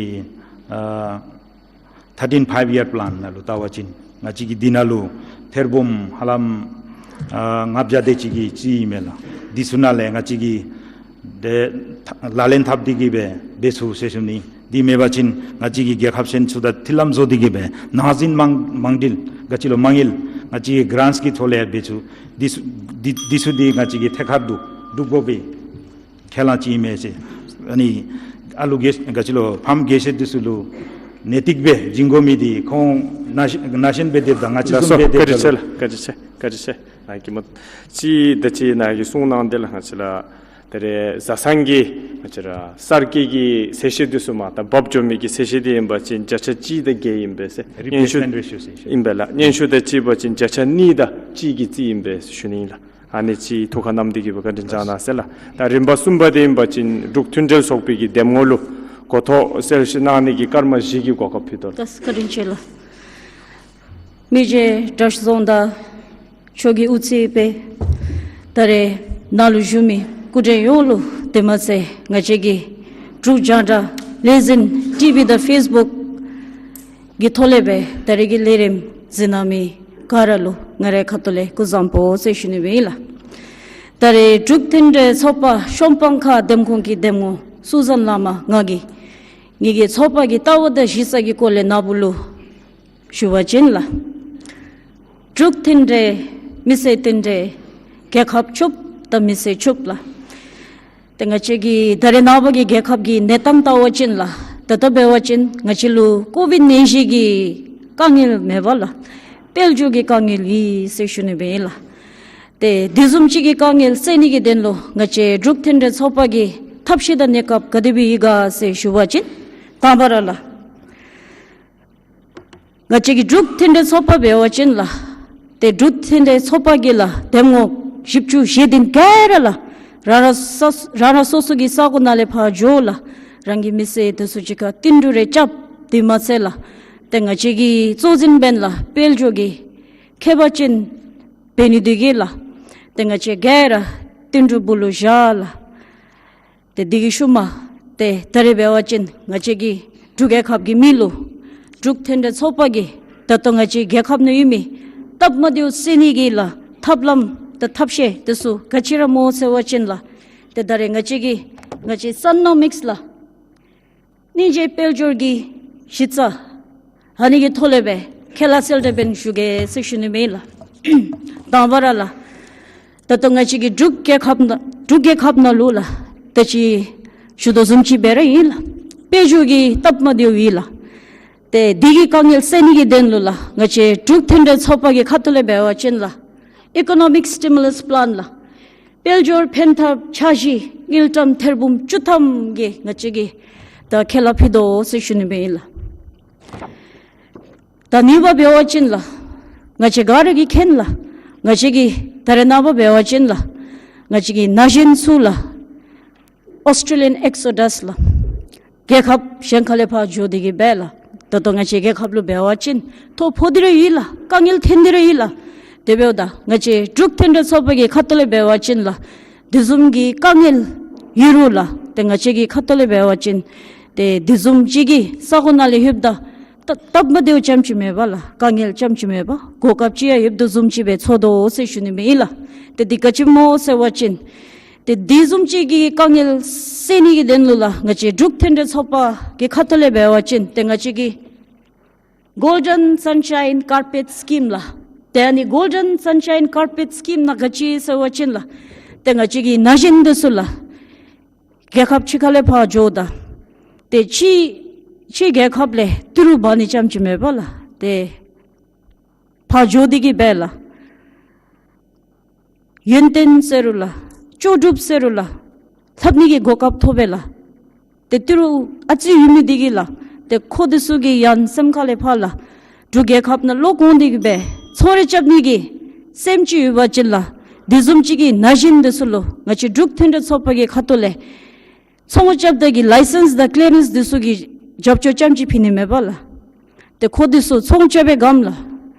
ཨ་ཐར་ཊིན་ཕའིབ་ཡར་པི་ལཱན་ནང་ལུ་བལྟ་བ་ཅིན་ང་བཅས་ཀྱིས་འདི་ནང་ལུ་ཐེར་འབུམ་ཧ་ལམ་ཨ་ལྔ་བརྒྱ་དེ་ཅིག་གི་རྩིས་ཨིན་མས་ལགས། འདི་ཚུ་ནང་ལས་ང་བཅས་ཀྱིས་དེ་ལག་ལེན་འཐབ་སྟེ་གི་སྦེ་འབད་ཚུགས་ཟེར་ཞུ་ནི། འདི་མེད་པ་ཅིན་ང་བཅས་ཀྱིས་རྒྱལ་ཁབ་གཞན་ཚུ་དང་མཐུན་ལམ་བཟོ་སྟེ་གི་སྦེ་ནང་འཛིང་དམངས་དམངས་འབྲེལ་ག་ཅི་ལོ་མ་དངུལ་ང་བཅས་ཀྱིས་གྲཱནཊསི་གི་ཐོག་ལས་འབད་ཚུགས། འདི་ཚུ་འདི་འདི་ཚུ་འདི་ང་བཅས་ཀྱིས་ཐད་ཀར་དུ་སྒྲུབ་དགོ་པའི་ཁས་བླངས་ཅིག་ཨིན་མས་ཟེར། ཨ་ནི་ཨ་ལུ་གེ་ག་ཅི་ལོ་ཕམ་དགེ་བཤེས་འདི་ཚུ་ལུ་ནེ་ཏིག་སྦེ་བྱིན་དགོ་མི་འདི་ཁོང་ནང་བཞིན་ནང་བཞིན་སྦེ་སྡོདཔ་ད་ང་བཅས་ལགས་བཟུམ་སྦེ་སྡོདཔ་ད་ལུ། བཀའ་དྲིན་ཆེ་ལགས། བཀའ་དྲིན་ཆེ། བཀའ་དྲིན་ཆེ། ནཱ་གིས་མ་ཅིག་ད་ཅི་ནཱ་གིས་གསུངས་གནང་དེ་ལགས། ང་བཅས་ར་ད་རེས་བཟའ་ཚང་གི་ང་བཅས་ར་གསར་བསྐལ་གྱི་ཚད་གཞི་འདི་ཚུ་མ་ད་འབབ་འགྱོ་མི་གི་ཚད་གཞི་འདི་ཨིན་པ་ཅིན་བརྒྱ་ཆ་གཅིག་དང་བརྒྱད་ཨིན་པས་ཟེར། སྙན་ཞུ་རི་པི་ལེས་མེནཊ་རེ་ཤིའོ་ཟེར་ཨིན་པས་ལགས། སྙན་ཞུ་དང་གཅིག་པ་ཅིན་བརྒྱ་ཆ་གཉིས་དང་གཅིག་གི་རྩིས་ཨིན་པས་ཞུ་ནི་ཨིན་ལགས། ཨ་ནི་ཅིག་ཐུགས་ཁར་བསྣམས་ཏེ་གི་སྦེ་བཀའ་དྲིན་བསྐྱང་གནང་ཟེར་ལགས། ད་རིམ་པ་གསུམ་པ་འདི་ཨིན་པ་ཅིན་འབྲུག་མཐུན་འབྲེལ་ཚོགས་པའི་གི་འདེམས་ངོ་ལུ་གོ་ཐོབ་གསལ་བཤད་གནང་ནི་གི་སྐར་མ་བཞི་གི་གོ་སྐབས་ཕུལ་དོ་ལགས། བཀའ་དྲིན་ཆེ་ལགས། མི་རྗེ་དྲག་ཤོས་རྫོང་བདག་མཆོག་གིས་དབུ་ཁྲིད་འབད་ད་རེས་ནཱ་ལུ་བཞུགས་མི་སྐུ་མགྲོན་ཡོངས་ལུ་དེ་མ་ཚད་ང་བཅས་ཀྱི་འབྲུག་རྒྱང་བསྒྲགས་ལས་འཛིན་ཊི་ཝི་དང་ཕེསི་བུཀ་གི་ཐོག་ལས་སྦེ་ད་རེས་ཀྱི་ལས་རིམ་གཟིགས་གནང་མི་ག་ར་ལུ་ང་རའི་ཁ་ཐུག་ལས་སྐུ་གཟུགས་བཟང་པོ་ཟེར་ཞུ་ནི་སྦེ་ཨིན་ལགས། ད་རེས་འབྲུག་མཐུན་འབྲེལ་ཚོགས་པ་གཞན་ཕན་ཁག་འདེམས་ཁོངས་ཀྱི་འདེམས་ངོ་སུ་ཛཱན་བླ་མ་ང་གིས་ངེ་གི་ཚོགས་པ་གི་ལྟ་བ་དང་གཞི་རྩ་གི་སྐོར་ལས་ནཱ་བུ་ལུ་ཞུ་བ་ཅིན་ལགས། འབྲུག་མཐུན་འབྲེལ་མི་སེར་མཐུན་འབྲེལ་རྒྱལ་ཁབ་ཕྱུགཔོ་དང་མི་སེར་ཕྱུགཔོ་ལགས། ཏེ་ང་བཅས་ཀྱི་ད་རེས་ནངས་པ་གི་རྒྱལ་ཁབ་ཀྱི་གནས་སྟངས་བལྟ་བ་ཅིན་ལགས། ད་ལྟོ་འབད་བ་ཅིན་ང་བཅས་ལུ་ཀོ་ཝིཌ་ནད་གཞི་གི་དཀའ་ངལ་མེད་པ་ལགས། དཔལ་འབྱོར་གྱི་དཀའ་ངལ་ཡོད་ཟེར་ཞུ་ནི་སྦེ་ཨིན་ལགས། ཏེ་དེ་བཟུམ་ཅིག་གི་དཀའ་ངལ་སེལ་ནི་གི་དོན་ལུ་ང་བཅས་འབྲུག་མཐུན་འབྲེལ་ཚོགས་པ་གི་ཐབས་ཤེས་དང་གནས་སྐབས་ག་དེ་སྦེ་ཡོད་ག་ཟེར་ཞུ་བ་ཅིན་དང་པ་ར་ལགས། ང་བཅས་ཀྱི་འབྲུག་མཐུན་འབྲེལ་ཚོགས་པ་འབད་བ་ཅིན་ལགས། ཏེ་འབྲུག་མཐུན་འབྲེལ་ཚོགས་པ་གི་ལགས་འདེམས་ངོ་བཞི་བཅུ་ཞེ་བདུན་ག་ར་ལགས། རང་རང་སོ་རང་རང་སོ་སོ་གི་ས་གོ་ནང་ལས་ཕར་འགྱོ་ལགས། རང་གི་མི་སེར་དེ་ཚུ་གཅིག་ཁར་བསྟུན་གྲོས་རེ་རྐྱབ། དེ་མ་ཚད་ལགས། ཏེ་ང་བཅས་ཀྱི་གཙོ་འཛིན་འབདན་ལགས་དཔལ་འབྱོར་གྱི་ཁེ་ཕན་ཅན་འབད་ནི་དེ་གིས་ལགས། ཏེ་ང་བཅས་ག་ར་བསྟུན་གྲོས་སྦུག་ལུ་བཞག་ལགས། ཏེ་དེ་གི་ཤུལ་མ་ཏེ་ད་རེས་འབད་བ་ཅིན་ང་བཅས་ཀྱི་འབྲུག་རྒྱལ་ཁབ་ཀྱི་མི་ལུ་འབྲུག་མཐུན་འབྲེལ་ཚོགས་པ་གིས་ད་ལྟོ་ང་བཅས་རྒྱལ་ཁབ་ནང་ཡོད་མི་སྟབས་མ་བདེཝ་སེལ་ནི་གི་ལགས་ཐབས་ལམ་དང་ཐབས་ཤེས་དེ་ཚུ་ག་ཅི་ར་སྨོ་ཟེར་བ་ཅིན་ལགས། ཏེ་ད་རེས་ང་བཅས་ཀྱི་ང་བཅས་སན་ནོ་མིགསི་ལགས། སྙིང་རྗེ་དཔལ་འབྱོར་གྱི་གཞི་རྩ་ཨ་ནི་གི་ཐོག་ལས་སྦེ་ཁས་བླངས་གསལ་བསྒྲགས་འབད་ནི་ཞུ་གེ་ཟེར་ཞུ་ནི་སྦེ་ཨིན་ལགས། དང་པ་ར་ལགས། ད་ལྟོ་ང་བཅས་ཀྱི་འབྲུག་རྒྱལ་ཁབ་ནང་འབྲུག་རྒྱལ་ཁབ་ནང་ལུ་ལགས། ད་ཅི་ཞུ་དོ་བཟུམ་ཅིག་འབད་ར་ཨིན་ལགས། དཔལ་འབྱོར་གྱི་སྟབས་མ་བདེཝ་ཡོད་ལགས། ཏེ་དེ་གི་དཀའ་ངལ་སེལ་ནི་གི་དོན་ལུ་ལགས། ང་བཅས་འབྲུག་མཐུན་འབྲེལ་ཚོགས་པ་གི་ཁ་ཐུག་ལས་འབད་བ་ཅིན་ལགས། ཨི་ཀོ་ནོ་མིག་སི་ཊི་མུ་ལས་པི་ལཱན་ལགས། དཔལ་འབྱོར་ཕན་ཐབས་འཆར་གཞི་དངུལ་ཀྲམ་ཐེར་འབུམ་བཅུ་ཐམ་གྱི་ང་བཅས་ཀྱིས་ད་ཁས་བླངས་ཕུལ་དོ་ཟེར་ཞུ་ནི་སྦེ་ཨིན་ལགས། ད་གཉིས་པ་འབད་བ་ཅིན་ལགས། ང་བཅས་ག་ར་གིས་མཁྱེན་ལགས། ང་བཅས་ཀྱི་ད་རེས་ནངས་པ་འབད་བ་ཅིན་ལགས། ང་བཅས་ཀྱི་ན་གཞོན་ཚུ་ལགས། ཨོསི་ཊྲེ་ལི་ཡཱན་ཨེག་སོ་ཌཱསི་ལགས། རྒྱལ་ཁབ་གཞན་ཁ་ལས་ཕར་འགྱོ་སྟེ་གི་སྦེ་ལགས། ད་ལྟོ་ང་བཅས་རྒྱལ་ཁབ་ལུ་འབད་བ་ཅིན་ཐོ་ཕོག་སྟེ་ར་ཡོད་ལགས། དཀའ་ངལ་ཐོན་ཏེ་ར་ཡོད་ལགས། དེ་འབདཝ་ད་ང་བཅས་འབྲུག་མཐུན་འབྲེལ་ཚོགས་པ་གི་ཁ་ཐུག་ལས་འབད་བ་ཅིན་ལགས། དེ་བཟུམ་གྱི་དཀའ་ངལ་ཡོད་རུང་ལགས། ཏེ་ང་བཅས་ཀྱི་ཁ་ཐུག་ལས་འབད་བ་ཅིན་ཏེ་དེ་བཟུམ་ཅིག་གི་ས་གོ་ནང་ལས་ལྷོདཔ་ད་ད་སྟབས་མ་བདེཝ་རྐྱངམ་ཅིག་མེད་པ་ལགས། དཀའ་ངལ་རྐྱངམ་ཅིག་མེད་པ་གོ་སྐབས་ཅིག་ཡང་ཡོདཔ་དོ་བཟུམ་ཅིག་སྦེ་ཚོར་དོ་ཟེར་ཞུ་ནི་སྦེ་ཨིན་ལགས། ཏེ་འདི་ག་ཅི་སྨོ་ཟེར་བ་ཅིན་ཏེ་དེ་བཟུམ་ཅིག་གི་དཀའ་ངལ་སེལ་ནི་གི་དོན་ལུ་ལགས། ང་བཅས་འབྲུག་མཐུན་འབྲེལ་ཚོགས་པ་གི་ཁ་ཐུག་ལས་འབད་བ་ཅིན་ཏེ་ང་བཅས་ཀྱི་གོལ་ཌེན་སན་ཤའིན་ཀར་པེཊ་སི་ཀིམ་ལགས། ཏེ་ཨ་ནི་གོལ་ཌེན་སན་ཤའིན་ཀར་པེཊ་སི་ཀིམ་ནང་ག་ཅི་ཟེར་བ་ཅིན་ལགས། ཏེ་ང་བཅས་ཀྱི་ན་གཞོན་འདི་ཚུ་ལགས། རྒྱལ་ཁབ་ཕྱི་ཁ་ལས་ཕར་འགྱོཝ་ད་ཏེ་ཕྱི་ཕྱི་རྒྱལ་ཁབ་ལས་ཏི་རུ་འབག་ནི་རྐྱངམ་ཅིག་མེད་པ་ལགས། ཏེ་ཕར་འགྱོ་སྟེ་གི་སྦེ་ལགས། ཡོན་ཏན་ཟེར་རུང་ལགས། ལྕོགས་གྲུབ་ཟེར་རུང་ལགས། ལྷབ་ནི་གི་གོ་སྐབས་ཐོབ་པས་ལགས། ཏེ་ཏི་རུ་ཨ་ཙི་ཡོད་མི་འདི་གིས་ལགས། ཏེ་ཁོང་འདི་ཚུ་གི་ཡང་སེམས་ཁ་ལས་ཕར་ལགས། འབྲུག་རྒྱལ་ཁབ་ནང་ལོག་འོང་སྟེ་གི་སྦེ་ཚོང་ར་རྐྱབ་ནི་གི་སེམས་ཅིག་ཡོད་པ་ཅིན་ལགས། དེ་བཟུམ་ཅིག་གི་ན་གཞོན་འདི་ཚུ་ལུ་ང་བཅས་འབྲུག་མཐུན་འབྲེལ་ཚོགས་པ་གི་ཁ་ཐུག་ལས་ཚོང་རྐྱབ་ད་གི་ལའི་སེནསི་དང་ཀི་ལི་ཡར་རེནསི་འདི་ཚུ་གི་རྒྱབ་སྐྱོར་རྐྱངམ་ཅིག་ཕུལ་ནི་མེན་པར་ལགས། ཏེ་ཁོང་འདི་ཚུ་ཚོང་རྐྱབ་པའི་སྒང་ལགས།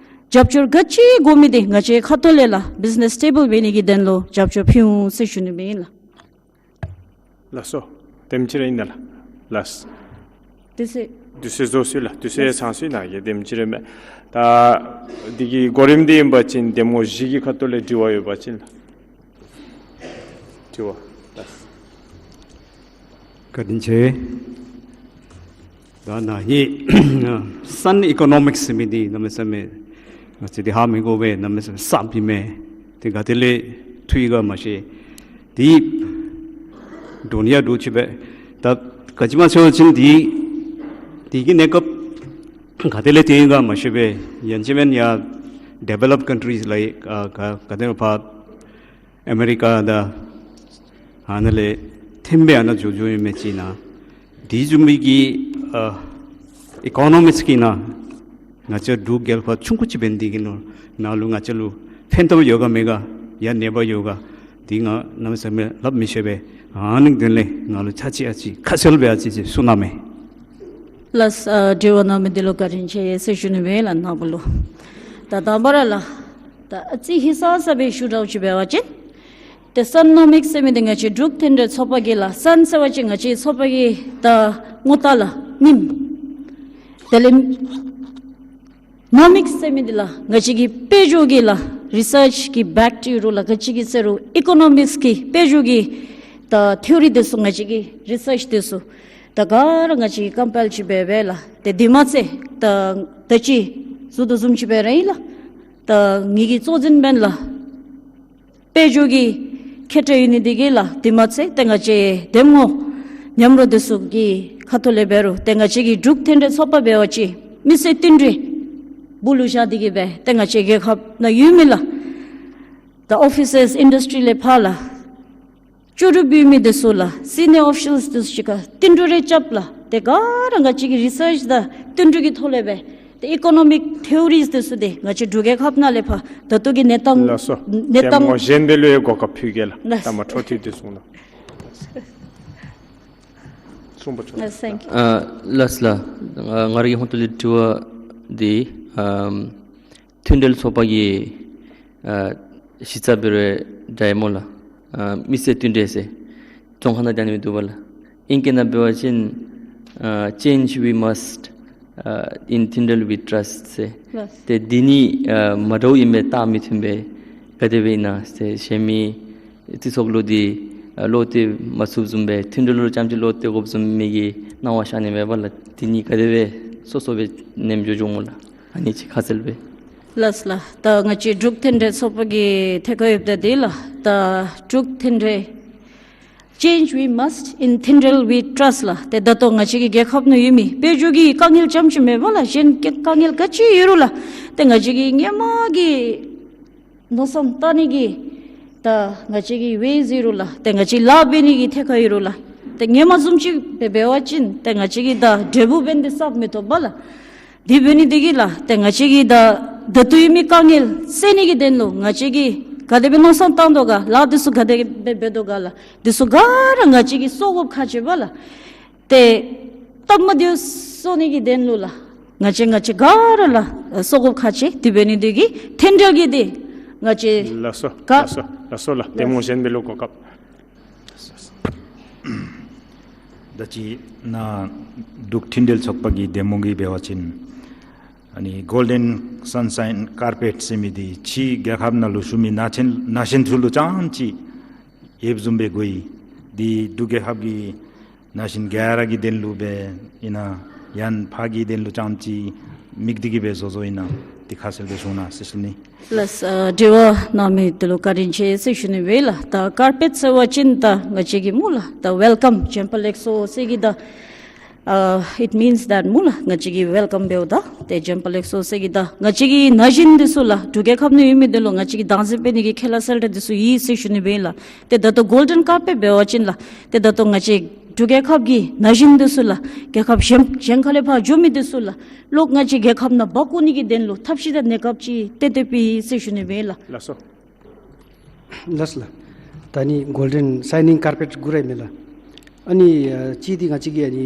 རྒྱབ་སྐྱོར་ག་ཅི་དགོ་མི་འདི་ང་བཅས་ཁ་ཐུག་ལས་ལགས། བིཛི་ནེསི་སི་ཊེ་བཱལ་འབད་ནི་གི་དོན་ལུ་རྒྱབ་སྐྱོར་ཕུལ་འོང་ཟེར་ཞུ་ནི་སྦེ་ཨིན་ལགས། ལགས་སོ། དེམ་ཅིག་ར་ཨིན་ན་ལགས། ལགས། དུས་ཚོད། དུས་ཚོད་རྫོགས་སོ་ཡི་ལགས། དུས་ཚོད་ཚང་སོ་ཡི་ན་གི་དེམ་ཅིག་ར་མས། ད་འདི་གི་གོ་རིམ་འདི་ཨིན་པ་ཅིན་གདམ་ངོ་བཞི་གི་ཁ་ཐུག་ལས་དྲི་བ་ཡོད་པ་ཅིན་ལགས། དྲི་བ། ལགས། བཀའ་དྲིན་ཆེ། ད་ནཱ་ཧེ་སཱན་ཨི་ཀོ་ནོ་མིགསི་ཟེར་མི་འདི་གནམ་མེད་ས་མེད་ང་བཅས་འདི་ཧ་མི་གོ་བས། གནམ་མེད་ས་མེད་གསརཔ་ཨིན་མས། དེ་ག་ཏེ་ལས་འཐུ་ཡི་ག་མ་ཤེས། དེ་འདྲོན་ཡང་འདྲོག་ཅི་བས། ད་ག་ཅི་སྨོ་ཟེར་བ་ཅིན་དེ་དེ་གི་གནས་སྐབས་ག་ཏེ་ལས་ཐོན་ཡི་ག་མ་ཤེས་པས། ཡང་ཅིན་མེན་ཡ་ཌི་ཝེ་ལོབ་ཀཱན་ཊི་རིསི་ལགས། ག་ག་ག་ཏེ་ལས་ཕར་ཨ་མེ་རི་ཀ་དང་ཨ་ནཱ་ལས་ཐོན་སྦེ་ཨ་ནཱ་འགྱོ་འགྱོཝ་ཨིན་མས་ཅིག་ནང་། དེ་བཟུམ་མའི་གི་ཨ་ཨི་ཀོ་ནོ་མིགསི་གི་ནང་ང་བཅས་འབྲུག་རྒྱལ་ཁབ་ཆུང་ཀུ་ཅིག་འབད་ནི་འདི་གིས་ནང་ལུ་ང་བཅས་ལུ་ཕན་ཐོགས་ཡོད་ག་མེད་ག་ཡང་ནུས་པ་ཡོད་ག་འདི་ང་གནམ་མེད་ས་མེད་སླབ་མི་ཤེས་པས། ཨ་ནི་དོན་ལས་ང་ལུ་ཚར་གཅིག་ཨ་ཙི་ཁ་གསལ་སྦེ་ཨ་ཙི་ཅིག་གསུང་གནང་མས། ལགས། ཨ་དྲི་བ་གནང་མི་འདི་ལུ་བཀའ་དྲིན་ཆེ་ཟེར་ཞུ་ནི་སྦེ་ཨིན་ལགས། ནཱ་བུ་ལུ་ད་དང་པ་ར་ལགས། ད་ཨ་ཙི་ཧིང་སངས་ས་སྦེ་ཞུ་དགོཔ་ཅིག་འབད་བ་ཅིན་ཏེ་སཱན་ནོ་མིགསི་ཟེར་མི་འདི་ང་བཅས་འབྲུག་མཐུན་འབྲེལ་ཚོགས་པ་གི་ལགས། སཱན་ཟེར་བ་ཅིན་ང་བཅས་ཚོགས་པ་གི་ད་ངོ་རྟགས་ལགས། ཉིམ། དེ་ལས་ནོ་མིགསི་ཟེར་མི་འདི་ལགས་ང་བཅས་ཀྱི་དཔལ་འབྱོར་གྱི་ལགས་རི་སརཆ་གི་བེཀ་ཏེ་ཡོད་རུང་ལགས། ག་ཅི་གི་ཟེར་རུང་ཨི་ཀོ་ནོ་མིགསི་གི་དཔལ་འབྱོར་གྱི་ད་ཐི་ཡོ་རི་འདི་ཚུ་ང་བཅས་ཀྱི་རི་སརཆ་འདི་ཚུ་ད་ག་ར་ང་བཅས་ཀྱིས་ཀམ་པའིལ་ཅིག་འབད་འབད་ལགས། ཏེ་དེ་མ་ཚད་ད་ད་ཅི་ཟེར་དོ་བཟུམ་ཅིག་འབད་ར་ཨིན་ལགས། ད་ངེ་གི་གཙོ་འཛིན་འབདན་ལགས། དཔལ་འབྱོར་གྱི་མཁས་དྲགས་ཡོད་ནི་འདི་གིས་ལགས། དེ་མ་ཚད་ཏེ་ང་བཅས་གདམ་ངོ་མཉམ་རོགས་འདི་ཚུ་གི་ཁ་ཐུག་ལས་འབད་རུང་ཏེ་ང་བཅས་ཀྱི་འབྲུག་མཐུན་འབྲེལ་ཚོགས་པ་འབད་བ་ཅིན་མི་སེར་བསྟུན་གྲོས་སྦུག་ལུ་བཞག་སྟེ་གི་སྦེ་ཏེ་ང་བཅས་རྒྱལ་ཁབ་ནང་ཡོད་མི་ལགས། ད་ཨོ་ཕི་སརསི་ཨིན་ཌསི་ཊི་རི་ལས་ཕར་ལགས། ལྕོགས་གྲུབ་ཡོད་མི་འདི་ཚུ་ལགས། སི་ནི་ཡར་ཨོ་ཕི་ཤལ་འདི་ཚུ་གཅིག་ཁར་བསྟུན་གྲོས་རེ་རྐྱབ་ལགས། ཏེ་ག་ར་ང་བཅས་ཀྱིས་རི་སརཆ་དང་བསྟུན་གྲོས་ཀྱི་ཐོག་ལས་སྦེ་ཏེ་ཨི་ཀོ་ནོ་མིག་ཐི་ཡོ་རིསི་འདི་ཚུ་འདི་ང་བཅས་འབྲུག་རྒྱལ་ཁབ་ནང་ལས་ཕར་ད་ལྟོ་གི་གནས་སྟངས་ལགས་སོ། གནས་སྟངས་གདམ་ངོ་གཞན་འབད་ལུ་ཡང་གོ་སྐབས་ཕུལ་གེ་ལགས། ལགས། ད་མ་འཕྲོ་མཐུད་དེ་གསུང་གནང་། གསུངས་པ་ཆོག། ལགས། Thank you། ཨ་ལགས་ལགས། ང་ང་རའི་ཧོངས་ལས་དྲི་བ་འདི་ཨམ་མཐུན་འབྲེལ་ཚོགས་པ་གི་ཨ་གཞི་རྩ་འབད་རུང་འདྲཝ་སྨོ་ལགས། ཨ་མི་སེར་བསྟུན་གྲོས་ཟེར་རྫོང་ཁ་ནང་རྐྱབ་ནི་མི་འདུག་པ་ལགས། ཨིང་སྐད་ནང་འབད་བ་ཅིན་ཨ་change we must, ཨ་in Tyndale we trust ཟེར། ལགས། ཏེ་འདི་གཉིས་ཨ་མ་འདྲཝ་ཨིན་པས། རྟགས་མི་མཐུན་པས། ག་དེ་སྦེ་ཨིན་ན་ཟེར་གཞན་མི་སྤྱི་ཚོགས་ལུ་འདི་ཨ་བློ་གཏད་མ་ཚུགསཔ་བཟུམ་སྦེ་མཐུན་འབྲེལ་ལུ་རྐྱངམ་ཅིག་བློ་གཏད་དགོཔ་བཟུམ་མི་གི་སྣང་བ་ཤར་ནི་མས་པ་ལགས། འདི་གཉིས་ག་དེ་སྦེ་སོ་སོ་སྦེ་ནེམ་འགྱོ་འགྱོཝ་སྨོ་ལགས། ཨ་ནི་ཅིག་ཁ་གསལ་སྦེ། ལགས་ལགས། ད་ང་བཅས་འབྲུག་མཐུན་འབྲེལ་ཚོགས་པ་གི་ཐད་ཁར་ཡོདཔ་ད་འདི་ལགས། ད་འབྲུག་མཐུན་འབྲེལ་change we must, in Tyndale we trust ལགས། ཏེ་ད་ལྟོ་ང་བཅས་ཀྱི་རྒྱལ་ཁབ་ནང་ཡོད་མི་དཔལ་འབྱོར་གྱི་དཀའ་ངལ་རྐྱངམ་ཅིག་མེན་པ་ལགས། གཞན་གྱི་དཀའ་ངལ་ག་ཅི་ཡོད་རུང་ལགས། ཏེ་ང་བཅས་ཀྱིས་སྔོན་མ་གི་མནོ་བསམ་བཏང་ནི་གི་ད་ང་བཅས་ཀྱི་ཝེ་ཡིག་ཡོད་རུང་ལགས། ཏེ་ང་བཅས་ལཱ་འབད་ནི་གི་ཐད་ཁར་ཡོད་རུང་ལགས། ཏེ་སྔོན་མ་བཟུམ་ཅིག་སྦེ་འབད་བ་ཅིན་ཏེ་ང་བཅས་ཀྱིས་ད་འབྲས་བུ་འབད་ནི་འདི་གསརཔ་མི་ཐོབ་པ་ལགས། དེ་འབད་ནི་འདི་གིས་ལགས། ཏེ་ང་བཅས་ཀྱིས་ད་ད་ལྟོ་ཡོད་མི་དཀའ་ངལ་སེལ་ནི་གི་དོན་ལུ་ང་བཅས་ཀྱིས་ག་དེ་སྦེ་མནོ་བསམ་བཏང་དོ་ག་ལཱ་འདི་ཚུ་ག་དེ་སྦེ་འབད་དོ་ག་ལགས། འདི་ཚུ་ག་ར་ང་བཅས་ཀྱིས་གསོག་དགོཔ་ཁག་ཆེ་བས་ལགས། ཏེ་སྟབས་མ་བདེཝ་གསོག་ནི་གི་དོན་ལུ་ལགས། ང་བཅས་ང་བཅས་ག་ར་ལགས་གསོག་དགོཔ་ཁག་ཆེ། དེ་འབད་ནི་འདི་གིས་མཐུན་འབྲེལ་གྱི་འདི་ང་བཅས་ལགས་སོ། ག་ལགས་སོ། ལགས་སོ་ལགས། གདམ་ངོ་གཞན་འབད་ལུ་གོ་སྐབས། ད་ཅི་ནཱ་འབྲུག་མཐུན་འབྲེལ་ཚོགས་པ་གི་གདམ་ངོ་གིས་འབད་བ་ཅིན་ཨ་ནི་གོལ་ཌེན་སཱན་ཤའིན་ཀར་པེཊ་ཟེར་མི་འདི་ཕྱི་རྒྱལ་ཁབ་ནང་ལུ་བཞུགས་མི་ན་གཞོན་ན་གཞོན་ཚུ་ལུ་རྐྱངམ་ཅིག་ཡོདཔ་བཟུམ་སྦེ་གོ་ཡི། འདི་འབྲུག་རྒྱལ་ཁབ་ཀྱི་ན་གཞོན་ག་ར་གི་དོན་ལུ་སྦེ་ཨིན་ན་ཡང་ཕར་གྱི་དོན་ལུ་རྐྱངམ་ཅིག་དམིགས་ཏེ་གི་སྦེ་བཟོ་བཟོཝ་ཨིན་ན་འདི་ཁ་གསལ་སྦེ་གསུང་གནང་ཟེར་ཞུ་ནི། ལགས། ཨ་དྲི་བ་གནང་མི་འདི་ལུ་བཀའ་དྲིན་ཆེ་ཟེར་ཞུ་ནི་སྦེ་ལགས། ད་ཀར་པེཊ་ཟེར་བ་ཅིན་ད་ང་བཅས་ཀྱིས་སྨོ་ལགས། ད་ཝེལ་ཀམ་བྱོན་པ་ལེགས་སོ་ཟེར་གི་ད་ཨ་it means that སྨོ་ལགས། ང་བཅས་ཀྱིས་ཝེལ་ཀམ་འབདཝ་ད་ཏེ་བྱོན་པ་ལེགས་སོ་ཟེར་གི་ད་ང་བཅས་ཀྱི་ན་གཞོན་འདི་ཚུ་ལགས་འབྲུག་རྒྱལ་ཁབ་ནང་ཡོད་མི་འདི་ལུ་ང་བཅས་ཀྱིས་བདག་འཛིན་འབད་ནི་གི་ཁས་བླངས་གསལ་བསྒྲགས་འདི་ཚུ་ཡོད་ཟེར་ཞུ་ནི་སྦེ་ཨིན་ལགས། ཏེ་ད་ལྟོ་གོལ་ཌེན་ཀར་པེཊ་འབད་བ་ཅིན་ལགས། ཏེ་ད་ལྟོ་ང་བཅས་ འབྲུག་རྒྱལ་ཁབ་ཀྱི་ན་གཞོན་འདི་ཚུ་ལགས་རྒྱལ་ཁབ་གཞན་གཞན་ཁ་ལས་ཕར་འགྱོ་མི་འདི་ཚུ་ལགས་ལོག་ང་བཅས་རྒྱལ་ཁབ་ནང་འབག་བཀོ་ནི་གི་དོན་ལུ་ཐབས་ཤེས་དང་གནས་སྐབས་ཅིག་ཏེ་ཏེ་སྤེལ་ཡི་ཟེར་ཞུ་ནི་མས་ལགས། ལགས་སོ། ལགས་ལགས། ད་ནི་གོལ་ཌེན་སའིན་ནིང་ཀར་པེཊ་གུ་ར་ཨིན་མས་ལགས། ཨ་ནི་ཨ་གཅིག་འདི་ང་བཅས་ཀྱི་ཨ་ནི་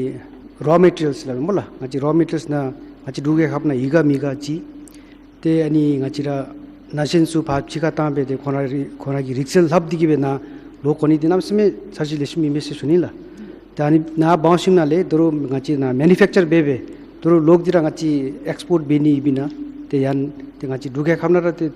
རོ་མེ་ཊི་རི་ཡལསི་ལགས་སྨོ་ལགས། ང་བཅས་རོ་མེ་ཊི་རི་ཡལསི་ནང་ང་བཅས་འབྲུག་རྒྱལ་ཁབ་ནང་ཡོད་ག་མེད་ག་ཅིག། ཏེ་ཨ་ནི་ང་བཅས་ར་ན་གཞོན་ཚུ་ཕར་ཕྱི་ཁར་བཏང་སྦེ་ཏེ་ཁོང་ར་རི་ཁོང་ར་གི་རིག་རྩལ་ལྷབ་སྟེ་གི་སྦེ་ནཱ་ལོག་འོང་ནི་འདི་གནམ་མེད་ས་མེད་འཆར་གཞི་ལེགས་ཤོམ་ཨིན་མས་ཟེར་ཞུ་ནི་ལགས། ཏེ་ཨ་ནི་ནཱ་འབག་ཞིནམ་ལས་དོ་རུང་ང་བཅས་ནཱ་མེ་ནུ་ཕེཀ་ཅར་འབད་སྦེ་དོ་རུང་ལོག་སྟེ་ར་ང་བཅས་ཨེགསི་པོརཊ་འབད་ནི་ཨིན་པས་ན། ཏེ་ཡང་ཏེ་ང་བཅས་འབྲུག་རྒྱལ་ཁབ་ནང་ར་ཏེ་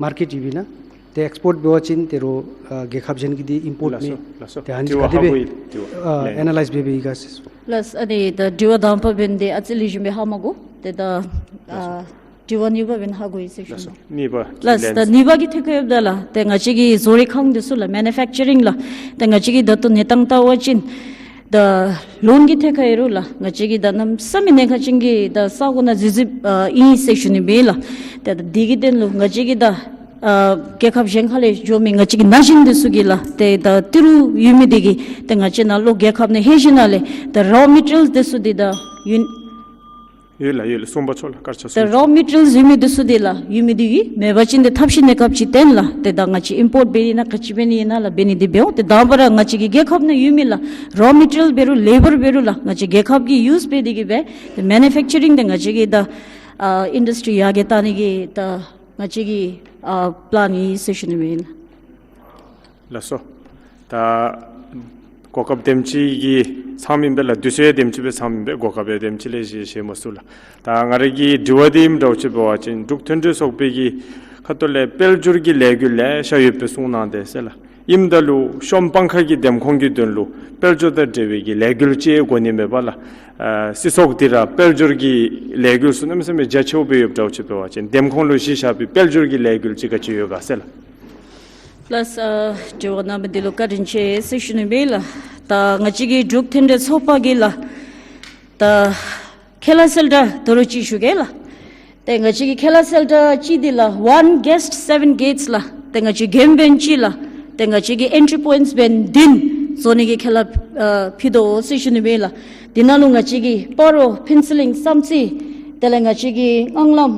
མར་ཀེཊ་ཡོད་པས་ན། ཏེ་ཨེགསི་པོརཊ་འབད་བ་ཅིན་དོ་རུང་ཨ་རྒྱལ་ཁབ་གཞན་གྱིས་འདི་ཨིམ་པོརཊ་མས། ལགས་སོ་ལགས་སོ། ཏེ་ཨ་ནི་དྲི་བ་ག་དེ་ཧ་གོ་ཡི། སྦེ་དྲི་བ་ཨ་ལན་ཨེ་ན་ལའིཛ་འབད་འབད་ཡི་ག་ཟེར། ལགས། ཨ་ནི་ད་དྲི་བ་དང་པ་འབདན་འདི་ཨ་ཙི་ལེགས་ཤོམ་སྦེ་ཧ་མ་གོ། ཏེ་ད་ལགས་སོ། ཨ་དྲི་བ་གཉིས་པ་འབདན་ཧ་གོ་ཡི་ཟེར་ཞུ་ནི། ལགས་སོ། གཉིས་པ་ལགས། ལན་ད་གཉིས་པ་གི་ཐད་ཁར་འབདཝ་ད་ལགས་ཏེ་ང་བཅས་ཀྱི་བཟོ་རིག་ཁང་འདི་ཚུ་ལགས་མེ་ནུ་ཕེཀ་ཅ་རིང་ལགས་ཏེ་ང་བཅས་ཀྱིས་ད་ལྟོ་གནས་སྟངས་བལྟ་བ་ཅིན་ད་ལོན་གྱི་ཐད་ཁར་ཨིན་རུང་ལགས་ང་བཅས་ཀྱིས་ད་གནམ་མེད་ས་མེད་གནད་འགག་ཅན་གྱི་ད་ས་གོ་ནང་འཛུལ་འཛུལཝ་ཨ་ཨིན་ཟེར་ཞུ་ནི་མས་ལགས། ཏེ་ད་འདི་གི་དོན་ལུ་ང་བཅས་ཀྱིས་ད་ཨ་རྒྱལ་ཁབ་གཞན་ཁ་ལས་འགྱོ་མི་ང་བཅས་ཀྱི་ན་གཞོན་འདི་ཚུ་གིས་ལགས་ཏེ་ད་ཏི་རུ་ཡོད་མི་འདི་གིས་ཏེ་ང་བཅས་ནཱ་ལོག་རྒྱལ་ཁབ་ནང་ལྷོད་ཞིནམ་ལས་ད་རོ་མེ་ཊི་རི་ཡལསི་འདི་ཚུ་འདི་ད་ཡོད་ཡོད་ལགས། ཡོད་ལགས། གསུམ་པ་ཚུ་ལགས་སྐར་ཆ་ད་གསུམ་རོ་མེ་ཊི་རི་ཡལསི་ཡོད་མི་འདི་ཚུ་འདི་ལགས་ཡོད་མི་འདི་ཡོད། མེད་པ་ཅིན་ཏེ་ཐབས་ཤེས་གནས་སྐབས་ཅིག་བཏོན་ལགས། ཏེ་ད་ང་བཅས་ཨིམ་པོརཊ་འབད་ནི་ཨིན་ན་ག་ཅི་འབད་ནི་ཨིན་ན་ལགས་འབད་ནི་འདི་འབད་འོང་། ཏེ་དང་པ་ར་ང་བཅས་ཀྱི་རྒྱལ་ཁབ་ནང་ཡོད་མི་ལགས་རོ་མེ་ཊི་རི་ཡལ་འབད་རུང་ལེ་བར་འབད་རུང་ལགས་ང་བཅས་རྒྱལ་ཁབ་ཀྱིས་ཡུསི་འབད་དེ་གི་སྦེ་ཏེ་མེ་ནུ་ཕེཀ་ཅ་རིང་འདི་ང་བཅས་ཀྱིས་ད་ཨ་ཨིན་ཌསི་ཊི་རི་ཡར་རྒྱས་གཏང་ནི་གི་ད་ང་བཅས་ཀྱི་ཨ་པི་ལཱན་ཨིན་ཟེར་ཞུ་ནི་མས་ལགས། ལགས་སོ། ད་གོ་སྐབས་དེམ་ཅིག་གིས་ཚངམ་ཨིན་པས་ལགས། དུས་ཚོད་དེམ་ཅིག་སྦེ་ཚངམ་ཨིན་པས། གོ་སྐབས་ཡང་དེམ་ཅིག་ལས་བཞེས་བཞེས་མ་ཚུགས་ལགས། ད་ང་རའི་གི་དྲི་བ་འདི་ཨིནམ་འདྲཝ་ཅིག་འབད་བ་ཅིན་འབྲུག་མཐུན་སྒྲིལ་ཚོགས་པའི་གི་ཁ་ཐུག་ལས་དཔལ་འབྱོར་གྱི་ལས་འགུལ་ལེ་ཤ་ཡོདཔ་སྦེ་གསུངས་གནང་དེས་ཟེར་ལགས། ཨིནམ་ད་ལུ་ཤོམ་སྤང་ཁ་གི་འདེམས་ཁོངས་ཀྱི་དོན་ལུ་དཔལ་འབྱོར་དང་འབྲེལ་བའི་གི་ལས་འགུལ་ཅིག་འགོ་ནི་མས་པ་ལགས། ཨ་སྲིད་ཚོགས་འདི་ར་དཔལ་འབྱོར་གྱི་ལས་འགུལ་ཚུ་གནམ་མེད་ས་མེད་རྒྱ་ཆེཝ་སྦེ་ཡོདཔ་འདྲཝ་ཅིག་འབད་བ་ཅིན་འདེམས་ཁོངས་ལུ་གཞི་བཞག་པའི་དཔལ་འབྱོར་གྱི་ལས་འགུལ་ཅིག་ག་ཅི་ཡོད་ག་ཟེར་ལགས། ལགས། ཨ་དྲི་བ་གནང་མི་འདི་ལུ་བཀའ་དྲིན་ཆེ་ཟེར་ཞུ་ནི་མས་ལགས། ད་ང་བཅས་ཀྱི་འབྲུག་མཐུན་སྒྲིལ་ཚོགས་པ་གིས་ལགས་ད་ཁས་བླངས་གསལ་བསྒྲགས་དོ་རུང་ཅིག་ཞུ་གེ་ལགས། ཏེ་ང་བཅས་ཀྱི་ཁས་བླངས་གསལ་བསྒྲགས་ཅིག་འདི་ལགས་One Guest Seven Gates ལགས། ཏེ་ང་བཅས་དགོན་པ་ཅིག་ལགས་ཏེ་ང་བཅས་ཀྱི་ཨེན་ཊི་རི་པོའིནཊསི་འབདན་བདུན་བཟོ་ནི་གི་ཁས་བླངས་ཨ་ཕུལ་དོ་ཟེར་ཞུ་ནི་མས་ལགས། འདི་ནང་ལུ་ང་བཅས་ཀྱི་སྤ་རོ་ཕུན་ཚོགས་གླིང་བསམ་རྩེ་དེ་ལས་ང་བཅས་ཀྱི་སྔགས་ལམ་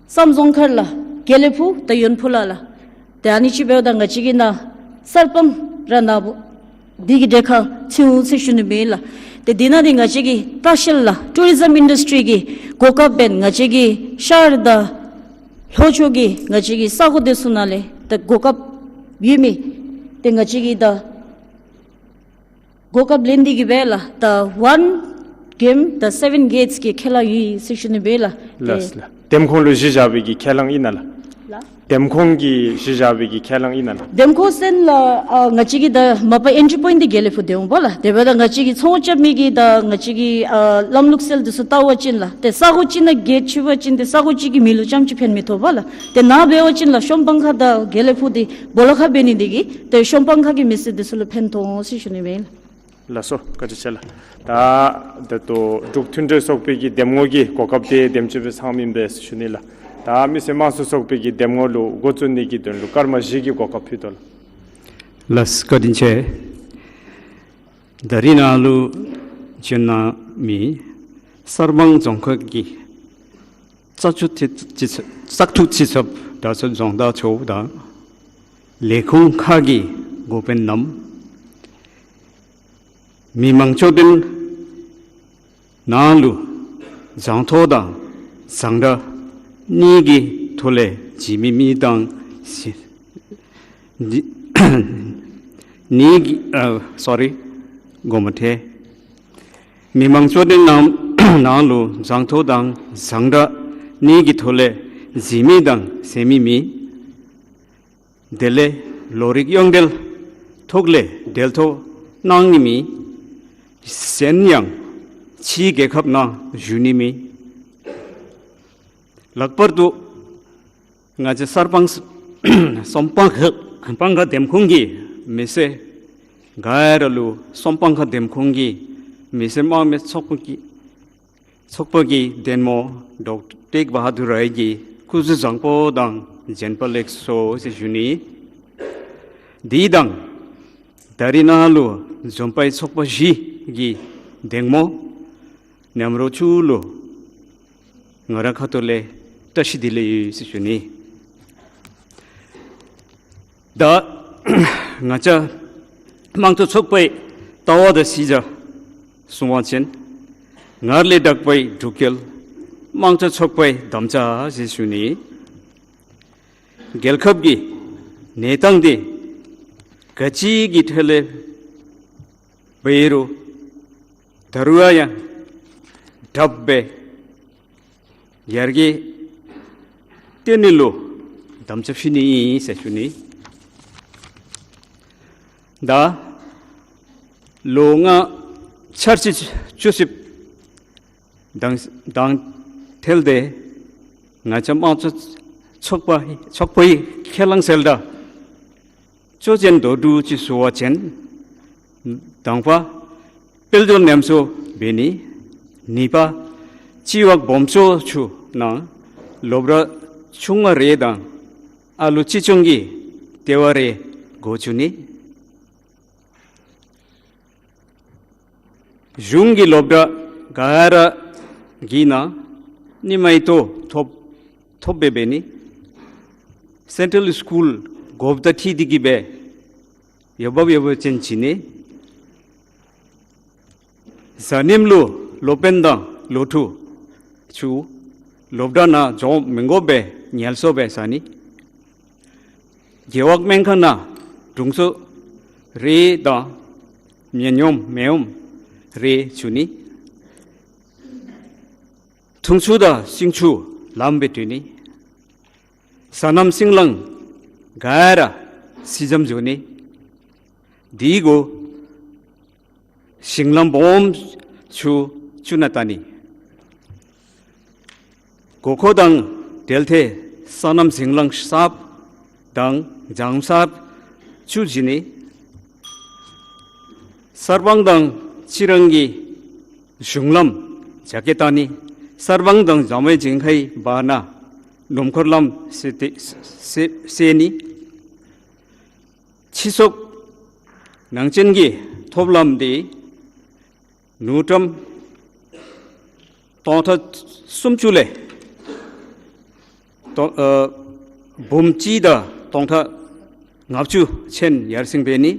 བསམ་རྫོང་མཁར་ལགས་དགེ་ལེགས་ཕུག་དང་ཡོན་ཕུ་ལ་ལགས། ཏེ་ཨ་ནི་ཅིག་འབདཝ་ད་ང་བཅས་ཀྱི་ནཱ་གསར་སྤང་ར་ནཱ་འདི་གི་གྲལ་ཁར་ཚུད་འོང་ཟེར་ཞུ་ནི་མས་ལགས། ཏེ་འདི་ནང་འདི་ང་བཅས་ཀྱི་ལྟ་བཤལ་ལགས་ཊུ་རི་ཛིམ་ཨིན་ཌསི་ཊི་རི་གི་གོ་སྐབས་འབདན་ང་བཅས་ཀྱི་ཤར་དང་ལྷོ་ཕྱོགས་ཀྱི་ང་བཅས་ཀྱི་ས་གོ་དེ་ཚུ་ནང་ལས་ད་གོ་སྐབས་ཡོད་མི་ཏེ་ང་བཅས་ཀྱིས་ད་གོ་སྐབས་ལེན་ཏེ་གི་སྦེ་ལགས་ད་One Game the Seven Gates གི་ཁས་བླངས་ཡོད་ཟེར་ཞུ་ནི་མས་ལགས། ལགས་ལགས། འདེམས་ཁོངས་ལུ་གཞི་བཞག་པའི་གི་ཁས་བླངས་ཨིན་ན་ལགས། ལགས། འདེམས་ཁོངས་ཀྱི་གཞི་བཞག་པའི་གི་ཁས་བླངས་ཨིན་ན་ལགས། འདེམས་ཁོངས་ཟེར་ན་ལགས་ཨ་ང་བཅས་ཀྱི་ད་མ་པ་ཨེན་ཊི་རི་པོའིནཊི་འདི་དགེ་ལེགས་ཕུག་ཏེ་འོང་པ་ལགས། དེ་འབདཝ་ད་ང་བཅས་ཀྱི་ཚོང་རྐྱབ་མི་གི་ད་ང་བཅས་ཀྱི་ཨ་ལམ་ལུགས་སྲོལ་འདི་ཚུ་བལྟ་བ་ཅིན་ལགས་ཏེ་ས་གོ་ཅིག་ནང་གི་ཅིག་འབད་བ་ཅིན་ཏེ་ས་གོ་ཅིག་གི་མི་ལུ་རྐྱངམ་ཅིག་ཕན་མི་ཐོགས་པ་ལགས། ཏེ་ནཱ་འབད་བ་ཅིན་ལགས་ཤོམ་སྤང་ཁ་དང་དགེ་ལེགས་ཕུག་འདི་སྦོ་ལོགས་ཁར་འབད་ནི་འདི་གིས་ཏེ་ཤོམ་སྤང་ཁ་གི་མི་སེར་འདི་ཚུ་ལུ་ཕན་ཐོགས་འོང་ཟེར་ཞུ་ནི་མས་ལགས། ལགས་སོ། བཀའ་དྲིན་ཆེ་ལགས། ད་ད་ལྟོ་འབྲུག་མཐུན་སྒྲིལ་ཚོགས་པའི་གི་འདེམས་ངོ་གི་གོ་སྐབས་འདི་དེམ་ཅིག་སྦེ་ཚངམ་ཨིན་པས་ཟེར་ཞུ་ནི་ལགས། ད་མི་སེར་དམངས་གཙོ་ཚོགས་པའི་གི་འདེམས་ངོ་ལུ་འགོ་བཙུགས་ནི་གི་དོན་ལུ་སྐར་མ་བཞི་གི་གོ་སྐབས་ཕུལ་དོ་ལགས། ལགས་བཀའ་དྲིན་ཆེ། ད་རིས་ནཱ་ལུ་བྱོན་གནང་མི་གསར་སྤང་རྫོང་ཁག་གི་བཙག་འཐུ་སྤྱི་ཚབ་བཙག་འཐུ་སྤྱི་ཚབ་དར་ཚོན་རྫོང་བདག་མཆོག་དང་ལས་ཁུངས་ཁག་གི་འགོ་དཔོན་རྣམས། མི་མང་ལྕོགས་འདི་ནང་ལུ་གཟེངས་བསྟོད་དང་གཟེངས་བསྟོད་གཉིས་ཀྱི་ཐོག་ལས་གཟིགས་མི་མི་དང་གཟིགས་གཉིས་ཀྱི་ཨ་སོ་རི་དགོངསམ་མ་ཁྲེལ། མི་མང་ལྕོགས་འདི་ནང་ནང་ལུ་གཟེངས་བསྟོད་དང་གཟེངས་བསྟོད་གཉིས་ཀྱི་ཐོག་ལས་གཟིགས་མི་དང་གཟིགས་མི་མི། དེ་ལས་བློ་རིག་དབྱངས་འགྲེལ་ཐོག་ལས་འབྲེལ་གཏོགས་གནང་ནི་མི། གཞན་ཡང་ཕྱི་རྒྱལ་ཁབ་ནང་བཞུགས་ནི་མི། ལྷག་པར་དུ་ང་བཅས་གསར་སྤང་ཤོམ་སྤང་ཁ་སྤང་ཁ་འདེམས་ཁོངས་ཀྱི་མི་སེར་ག་ར་ལུ་ཤོམ་སྤང་ཁ་འདེམས་ཁོངས་ཀྱི་མི་སེར་དམངས་མི་ཚོགས་པ་གི་ཚོགས་པ་གི་འདེམས་ངོ་ཌོག་ཊར་ཏེག་བ་ཧ་དུར་རའི་གི་སྐུ་གཟུགས་བཟང་པོ་དང་བྱོན་པ་ལེགས་སོ་ཟེར་ཞུ་ནི། དེ་དང་ ད་རིས་ནཱ་ལུ་འཛོམས་པའི་ཚོགས་པ་བཞི་གི་གདམ་ངོ་མཉམ་རོགས་ཚུ་ལུ་ང་རའི་ཁ་ཐུག་ལས་བཀྲ་ཤིས་བདེ་ལེགས་ཡོད་ཟེར་ཞུ་ནི། ད་ང་བཅས་དམངས་གཙོ་ཚོགས་པའི་ལྟ་བ་དང་གཞི་རྩ་གསུང་བ་ཅིན་སྔར་ལས་དྲག་པའི་སྒྲིག་བཀོད་དམངས་གཙོ་ཚོགས་པའི་དམ་བཅའ་ཟེར་ཞུ་ནི། རྒྱལ་ཁབ་ཀྱི་གནས་སྟངས་འདི་ག་ཅི་གི་ཐད་ལས་འབད་རུང་ད་རུང་ཡང་དྲག་སྦེ་ཡར་རྒྱས་བཏོན་ནི་ལུ་དམ་བཅའ་བཞེས་ནི་ཨིན་ཟེར་ཞུ་ནི། ད་ལོ་ལྔ་འཆར་གཞི་བཅུ་གཅིག་དང་དང་འཁྲིལ་ཏེ་ང་བཅས་དམངས་གཙོ་ཚོགས་པ་ཚོགས་པའི་ཁས་བླངས་གསལ་བསྒྲགས་གཙོ་ཅན་མདོར་བསྡུས་ཅིག་ཞུ་བ་ཅིན། དང་པ་དཔལ་འབྱོར་ཉམས་གསོ་འབད་ནི། གཉིས་པ་སྤྱི་བབ་སྦོམ་ཤོས་ཚུ་ནང་སློབ་གྲྭ་ཆུང་ང་རེ་དང་ཨ་ལུ་གཅེས་སྐྱོང་གི་ལྟེ་བ་རེ་འགོ་བཙུགས་ནི། གཞུང་གི་སློབ་གྲྭ་ག་ར་གི་ནང་གཉིས་མའི་ཐོབ་ཐོབ་ཐོབ་སྦེ་འབད་ནི། སེན་ཊྲལ་སི་ཀུལ་དགོཔ་དང་འཁྲིལ་ཏེ་གི་སྦེ་འོས་འབབ་འོས་འབབ་ཅན་བྱིན་ནི། གཟའ་ཉིམ་ལུ་སློབ་དཔོན་དང་སློབ་ཕྲུག་ཚུ་སློབ་གྲྭ་ནང་འཛོམས་མི་དགོ་པར་ཉལ་སོ་སྦེ་ཟ་ནི། རྒེད་འོག་སྨན་ཁང་ནང་དྲུང་འཚོ་རེ་དང་མི་སྙོམས་མི་སྙོམས་རེ་བཙུགས་ནི། འཐུང་ཆུ་དང་བཞེས་ཆུ་ལམ་སྦེ་སྤྲོད་ནི། སོ་ནམ་ཞིང་ལཱ་ག་ར་སེལ་ཙམ་བཟོ་ནི། དེ་གུ་ཞིང་ལམ་སྦོམ་ཚུ་བཙུགས་ནི་ད་ནི། དགོས་མཁོ་དང་འབྲེལ་ཏེ་སོ་ནམ་ཞིང་ལཱ་གསརཔ་དང་ལྗང་གསརཔ་ཚུ་བྱིན་ནི། གསར་སྤང་དང་རྩི་རང་གི་གཞུང་ལམ་རྒྱ་སྐྱེད་བཏང་ནི། གསར་སྤང་དང་ལྗང་མའི་ཞིང་ཁའི་བར་ན་སྣུམ་འཁོར་ལམ་སེལ་ཏེ་སེལ་སེལ་ནི། སྤྱི་ཚོགས་ནང་ཅན་གྱི་ཐོབ་ལམ་འདི་ནུས་ཀྲམ་སྟོང་ཕྲག་སུམ་ཅུ་ལས་སྟོང་ཨ་འབུམ་གཅིག་དང་སྟོང་ཕྲག་ལྔ་བཅུ་ཅན་ཡར་སེང་འབད་ནི།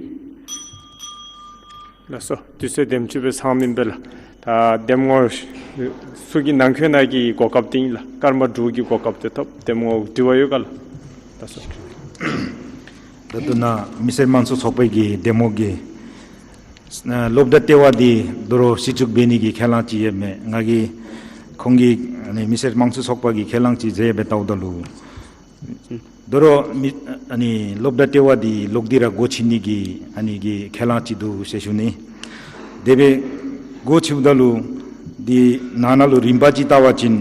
ལགས་སོ། དུས་ཚོད་དེམ་ཅིག་སྦེ་ཚང་མི་ཨིན་པས་ལགས། ད་གདམ་ངོ་ཚུ་གི་ནང་འཁོད་ནང་གི་གོ་སྐབས་འདི་ཨིན་ལགས། སྐར་མ་དྲུག་གི་གོ་སྐབས་འདི་ཐོབ། གདམ་ངོ་དྲི་བ་ཡོད་ག་ལགས། ལགས་སོ། ད་ལྟོ་ནཱ་མི་སེར་དམངས་གཙོ་ཚོགས་པའི་གི་གདམ་ངོ་གིས་ཨ་སློབ་གྲྭ་ལྟེ་བ་འདི་དོ་རུང་སྒྲིག་འཛུགས་འབད་ནི་གི་ཁས་བླངས་ཅིག་ཡོདཔ་མས། ང་གིས་ཁོང་གི་ཨ་ནི་མི་སེར་དམངས་གཙོ་ཚོགས་པ་གི་ཁས་བླངས་ཅིག་མཛད་སྦེ་བལྟཝ་ད་ལུ་དོ་རུང་མི་ཨ་ནི་སློབ་གྲྭ་ལྟེ་བ་འདི་ལོག་སྟེ་ར་སྒོ་ཕྱེ་ནི་གི་ཨ་ནི་གི་ཁས་བླངས་ཅིག་འདུག་ཟེར་ཞུ་ནི། དེ་སྦེ་སྒོ་ཕྱེཝ་ད་ལུ་འདི་ནང་ན་ལུ་རིམ་པ་ཅིག་བལྟ་བ་ཅིན་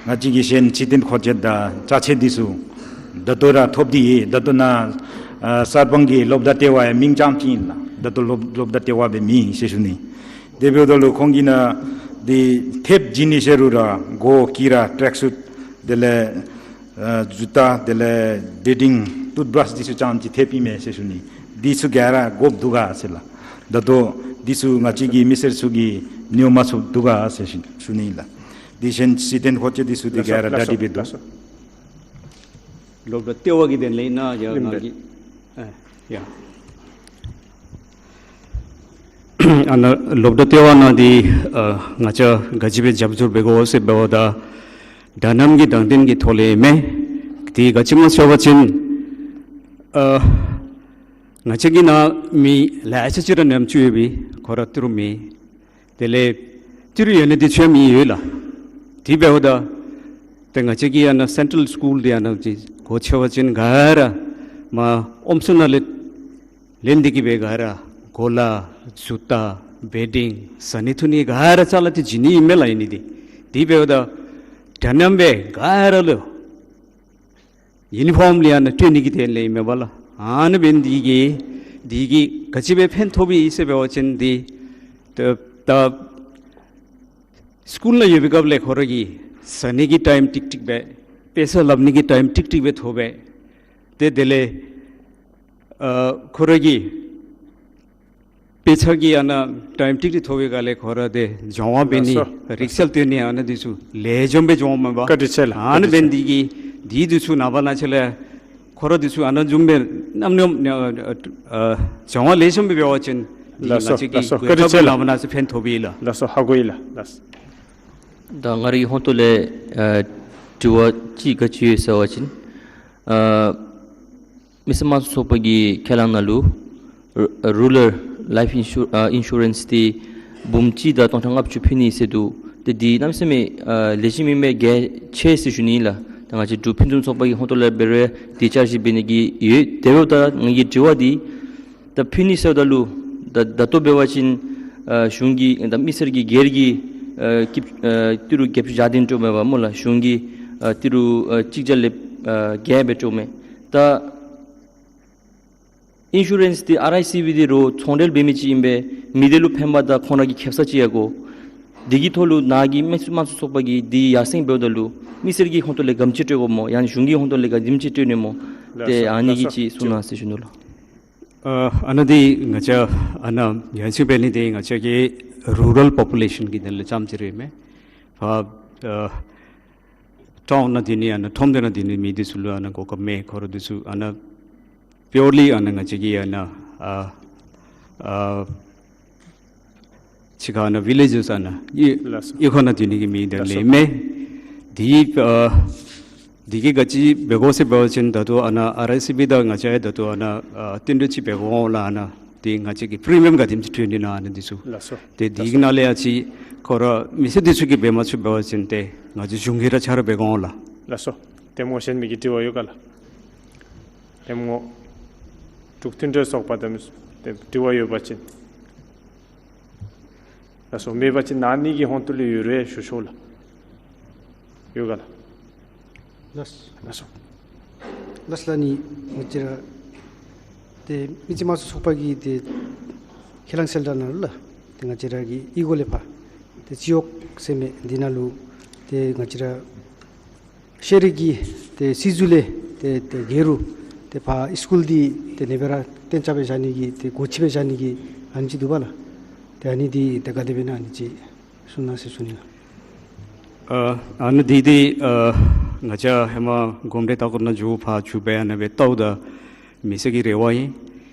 ང་བཅས་ཀྱི་གཞན་ཚེ་བརྟན་མཁོ་ཆས་དང་ཅ་ཆས་འདི་ཚུ་ད་ལྟོ་ར་ཐོབ་སྟེ་ཡོད། ད་ལྟོ་ནཱ་ཨ་གསར་སྤང་གི་སློབ་གྲྭ་ལྟེ་བ་ཡང་མིང་རྐྱངམ་ཅིག་ཨིན་ལགས། ད་ལྟོ་སློབ་སློབ་གྲྭ་ལྟེ་བ་སྦེ་མེད་ཟེར་ཞུ་ནི། དེ་འབདཝ་ད་ལུ་ཁོང་གིས་ནཱ་འདི་ཐེབས་བྱིན་ནི་ཟེར་རུང་ར་མགོ་དཀྱི་ར་ཊྲེག་སུཊ་དེ་ལས་ཨ་ཇུ་ཏ་དེ་ལས་བེ་ཌིང་ཊུཐ་བྲཤ་འདི་ཚུ་རྐྱངམ་ཅིག་ཐེབས་ཨིན་མས་ཟེར་ཞུ་ནི། འདི་ཚུ་ག་ར་དགོཔ་འདུག་ག་ཟེར་ལགས། ད་ལྟོ་འདི་ཚུ་ང་བཅས་ཀྱི་མི་སེར་ཚུ་གིས་ཉོ་མ་ཚུགསཔ་འདུག་ག་ཟེར་ཞུ་ཞུ་ནི་ཨིན་ལགས། འདི་གཞན་ཚེ་བརྟན་མཁོ་ཆས་འདི་ཚུ་འདི་ག་ར་གྲ་སྒྲིག་འབད་འདུག། ལགས་སོ། སློབ་གྲྭ་ལྟེ་བ་གི་དོན་ལས་ཨིན་ན་ཡང་ལགས་ང་གིས་ཨ་ཡ། ཨ་ནཱ་སློབ་གྲྭ་ལྟེ་བ་ནང་འདི་ཨ་ང་བཅས་ག་ཅི་སྦེ་རྒྱབ་སྐྱོར་འབད་དགོ་ཟེར་འབདཝ་ད་དྲ་མཉམ་གྱི་དང་འདོད་ཀྱི་ཐོག་ལས་མེན། དེ་ག་ཅི་སྨོ་ཟེར་བ་ཅིན་ཨ་ང་བཅས་ཀྱི་ནང་མི་ལེ་ཤ་ཅིག་ར་ནམ་བཅུག་ཡོད་པའི་ཁོ་ར་ཏི་རུ་མེད། དེ་ལས་ཏི་རུ་ཡོད་ནི་འདི་ཚུ་ཡང་མི་ཡོད་ལགས། དེ་འབདཝ་ད་ཏེ་ང་བཅས་ཀྱི་ཨ་ནཱ་སེན་ཊྲལ་སི་ཀུལ་འདི་ཨ་ནཱ་ཅིག་སྒོ་ཕྱེ་བ་ཅིན་ག་ར་མར་ཨོམ་སྲུ་ནང་ལས་ལེན་ཏེ་གི་སྦེ་ག་ར་གོ་ལ་ཇུ་ཏ་བེ་ཌིང་ཟ་ནི་འཐུང་ནི་ག་ར་ཅ་ལ་འདི་བྱིན་ནི་ཨིན་མས་ལགས། ཨིན་ནི་འདི་དེ་འབདཝ་ད་དྲ་མཉམ་སྦེ་ག་ར་ལུ་ཡུ་ནི་ཕོརམ་ལི་ཨ་ནཱ་སྤྲོད་ནི་གི་དོན་ལས་ཨིན་མས་པ་ལགས། ཨ་ནཱ་འབད་ནི་འདི་གིས་འདི་གིས་ག་ཅི་སྦེ་ཕན་ཐོགས་པས་ཟེར་འབད་བ་ཅིན་འདི་ད་ད་སི་ཀུལ་ནང་ཡོད་པའི་སྐབས་ལས་ཁོ་ར་གི་ཟ་ནི་གི་ཊའིམ་ཀྲིག་ཀྲི་སྦེ་དཔེ་ཆ་ལྷབ་ནི་གི་ཊའིམ་ཀྲིག་ཀྲི་སྦེ་ཐོབ་པས། ཏེ་དེ་ལས་ཨ་ཁོ་ར་གི་ དཔེ་ཆ་གི་ཨ་ནཱ་ཊའིམ་ཏིག་ཏིག་ཐོབ་པའི་སྒང་ལས་ཁོ་ར་དེ་སྦྱང་བ་འབད་ནི་ལགས་སོ། རིག་གསལ་སྟོན་ནི་ཨ་ནཱ་འདི་ཚུ་ལེགས་ཤོམ་སྦེ་སྦྱང་མས་པ། བཀའ་དྲིན་ཆེ་ལགས། ཨ་ནཱ་འབད་ནི་འདི་གིས་འདི་འདི་ཚུ་ནངས་པ་གནངས་ཚེ་ལས་ཁོ་ར་འདི་ཚུ་ཨ་ནཱ་བཟུམ་སྦེ་ནམ་ནམ་ཨ་ཨ་སྦྱང་བ་ལེགས་ཤོམ་སྦེ་འབད་བ་ཅིན་འདི་ལགས་སོ། ང་བཅས་ཀྱི་ལགས་སོ། བཀའ་དྲིན་ཆེ་ལགས། ནངས་པ་གནངས་ཚེ་ཕན་ཐོགས་པས་ལགས། ལགས་སོ། ཧ་གོ་ཡི་ལགས། ལགས་སོ། ད་ང་རའི་ཧོང་ཏོ་ལས་ཨ་དྲི་བ་ཅིག་ག་ཅི་ཡོད་ཟེར་བ་ཅིན་ཨ་མི་སེར་དམངས་གཙོ་ཚོགས་པ་གི་ཁས་བླངས་ནང་ལུ་རུ་རུ་རཱལ་ལའིཕ་ཨིན་ཤུ་ཨ་ཨིན་ཤུ་རེནསི་འདི་འབུམ་གཅིག་དང་སྟོང་ཕྲག་ལྔ་བཅུ་ཕུལ་ནི་ཟེར་འདུག། ཏེ་འདི་གནམ་མེད་ས་མེད་ཨ་ལེགས་ཤོམ་ཨིན་མས། གལ་ཆེ་ཟེར་ཞུ་ནི་ལགས། ད་ང་བཅས་འབྲུག་ཕུན་སུམ་ཚོགས་པ་གི་ཧོང་ཏོ་ལས་འབད་རུང་འདི་བསྐྱར་ཞིབ་འབད་ནི་གི་ཡོད། དེ་འབདཝ་ད་ངེ་གི་དྲི་བ་འདི་ད་ཕུལ་ནི་ཟེརཝ་ད་ལུ་ད་ད་ལྟོ་འབད་བ་ཅིན་ཨ་གཞུང་གིས་ད་མི་སེར་གྱི་སྒེར་གྱི་ཨ་སྐྱིད་ཨ་ཏི་རུ་བརྒྱད་ཅུ་གྱ་བདུན་སྤྲོད་མས་པ་སྨོ་ལགས། གཞུང་གིས་ཨ་ཏི་རུ་ཨ་གཅིག་བརྒྱ་ལས་ཨ་བརྒྱད་སྦེ་སྤྲོད་མས། ད་ཨིན་ཤུ་རེནསི་འདི་ཨར་ཨའི་སི་བི་འདི་རོགས་ཚོང་འབྲེལ་འབད་མི་ཅིག་ཨིན་པས། མི་སྡེ་ལུ་ཕན་པ་དང་ཁོང་ར་གི་ཁེ་སང་ཅིག་ཡང་དགོ། འདི་གི་ཐོག་ལུ་ནཱ་གི་མི་སེར་དམངས་གཙོ་ཚོགས་པ་གིས་འདི་ཡར་སེང་འབདཝ་ད་ལུ་མི་སེར་གྱི་ཧོང་ཏོ་ལས་ག་དེམ་ཅིག་སྤྲོད་དགོཔ་སྨོ། ཡང་གཞུང་གི་ཧོང་ཏོ་ལས་ག་དེམ་ཅིག་སྤྲོད་ནི་སྨོ། ལགས་སོ། ཏེ་ཨ་ནི་གི་ལགས་སོ། ཅིག་གསུང་གནང་ཟེར་ཞུ་ནི་ལགས། ཨ་ཨ་ནཱ་འདི་ང་བཅས་ཨ་ནཱ་ཡང་ཅིན་འབད་ནི་འདི་ང་བཅས་ཀྱི་རུ་རཱལ་པོ་པུ་ལེ་ཤཱན་གྱི་དོན་ལས་རྐྱངམ་ཅིག་ར་ཨིན་མས། ཕར་ཨ་ཊའུན་ནང་སྡོད་ནི་ཨ་ནཱ་ཁྲོམ་སྡེ་ནང་སྡོད་ནི་མི་འདི་ཚུ་ལུ་ཨ་ནཱ་གོ་སྐབས་མེད། ཁོ་ར་འདི་ཚུ་ཨ་ནཱ་པིའུར་ལི་ཨ་ནཱ་ང་བཅས་ཀྱི་ཨ་ནཱ་ཨ་ཨ་ཕྱི་ཁ་ཨ་ནཱ་བི་ལེཇ་ཨ་ནཱ་གཡུས་ལགས་སོ། གཡུས་ཁ་ནང་སྡོད་ནི་གི་མི་དོན་ལས་ལགས་སོ། ཨིན་མས། འདི་ཨ་འདི་གིས་ག་ཅི་འབད་དགོ་ཟེར་འབད་བ་ཅིན་ད་ལྟོ་ཨ་ནཱ་ཨར་ཨའི་སི་བི་དང་ང་བཅས་ད་ལྟོ་ཨ་ནཱ་ཨ་བསྟུན་གྲོས་ཅིག་འབད་དགོ་འོང་ལགས། ཨ་ནཱ་འདི་ང་བཅས་ཀྱི་པི་རི་མི་ཡམ་ག་དེམ་ཅིག་སྤྲོད་ནི་ཨིན་ན་ཨ་ནཱ་འདི་ཚུ། ལགས་སོ། ཏེ་འདི་གི་ནང་ལས་ཡང་ཅིག་ཁོ་ར་མི་སེར་འདི་ཚུ་གིས་འབད་མ་ཚུགས་འབད་བ་ཅིན་ཏེ་ང་བཅས་གཞུང་གིས་ར་ཆ་རོགས་འབད་དགོ་འོང་ལགས། ལགས་སོ། གདམ་ངོ་གཞན་མི་གི་དྲི་བ་ཡོད་ག་ལགས། གདམ་ངོ་འབྲུག་མཐུན་སྒྲིལ་ཚོགས་པ་དང་དྲི་བ་ཡོད་པ་ཅིན། ལགས་སོ། མེད་པ་ཅིན་ཨ་ནི་གི་ཧོང་ཏོ་ལུ་ཡོད་རུང་ཞུ་ཤོག་ལགས། ཡོད་ག་ལགས། ལགས། ལགས་སོ། ལགས་ལགས། ཨ་ནི་ང་བཅས་ར་ཏེ་མི་སེར་དམངས་གཙོ་ཚོགས་པ་གི་ཏེ་ཁས་བླངས་གསལ་བསྒྲགས་ནང་ལུ་ལགས། ཏེ་ང་བཅས་ར་གི་ཨི་གོ་ལས་ཕར་ཏེ་སྤྱི་འོག་ཟེར་མི་འདི་ནང་ལུ་ཏེ་ང་བཅས་ར་ཤེས་རིག་གི་ཏེ་སྲིད་ཟུར་ལས་ཏེ་ཏེ་སྒེར་རུ་ཏེ་ཕར་སི་ཀུལ་འདི་ཏེ་ཨ་ནི་སྦེ་ར་གཏན་འཇགས་སྦེ་བཞག་ནི་གི་ཏེ་སྒོ་ཕྱེ་སྦེ་བཞག་ནི་གི་ཨ་ནི་ཅིག་འདུག་པ་ལགས། ཏེ་ཨ་ནི་འདི་ཏེ་ག་དེ་སྦེ་ཨིན་ན་ཨ་ནི་ཅིག་གསུང་གནང་ཟེར་ཞུ་ནི་ལགས། ཨ་ཨ་ནི་འདི་འདི་ཨ་ང་བཅས་ཧེ་མ་གོམས་འདྲིས་ལྟ་སྐོར་ནང་འགྱོ་ཕར་འགྱོ་སྦེ་ཨ་ནི་སྦེ་བལྟཝ་ད་མི་སེར་གྱི་རེ་བ་ཨིན།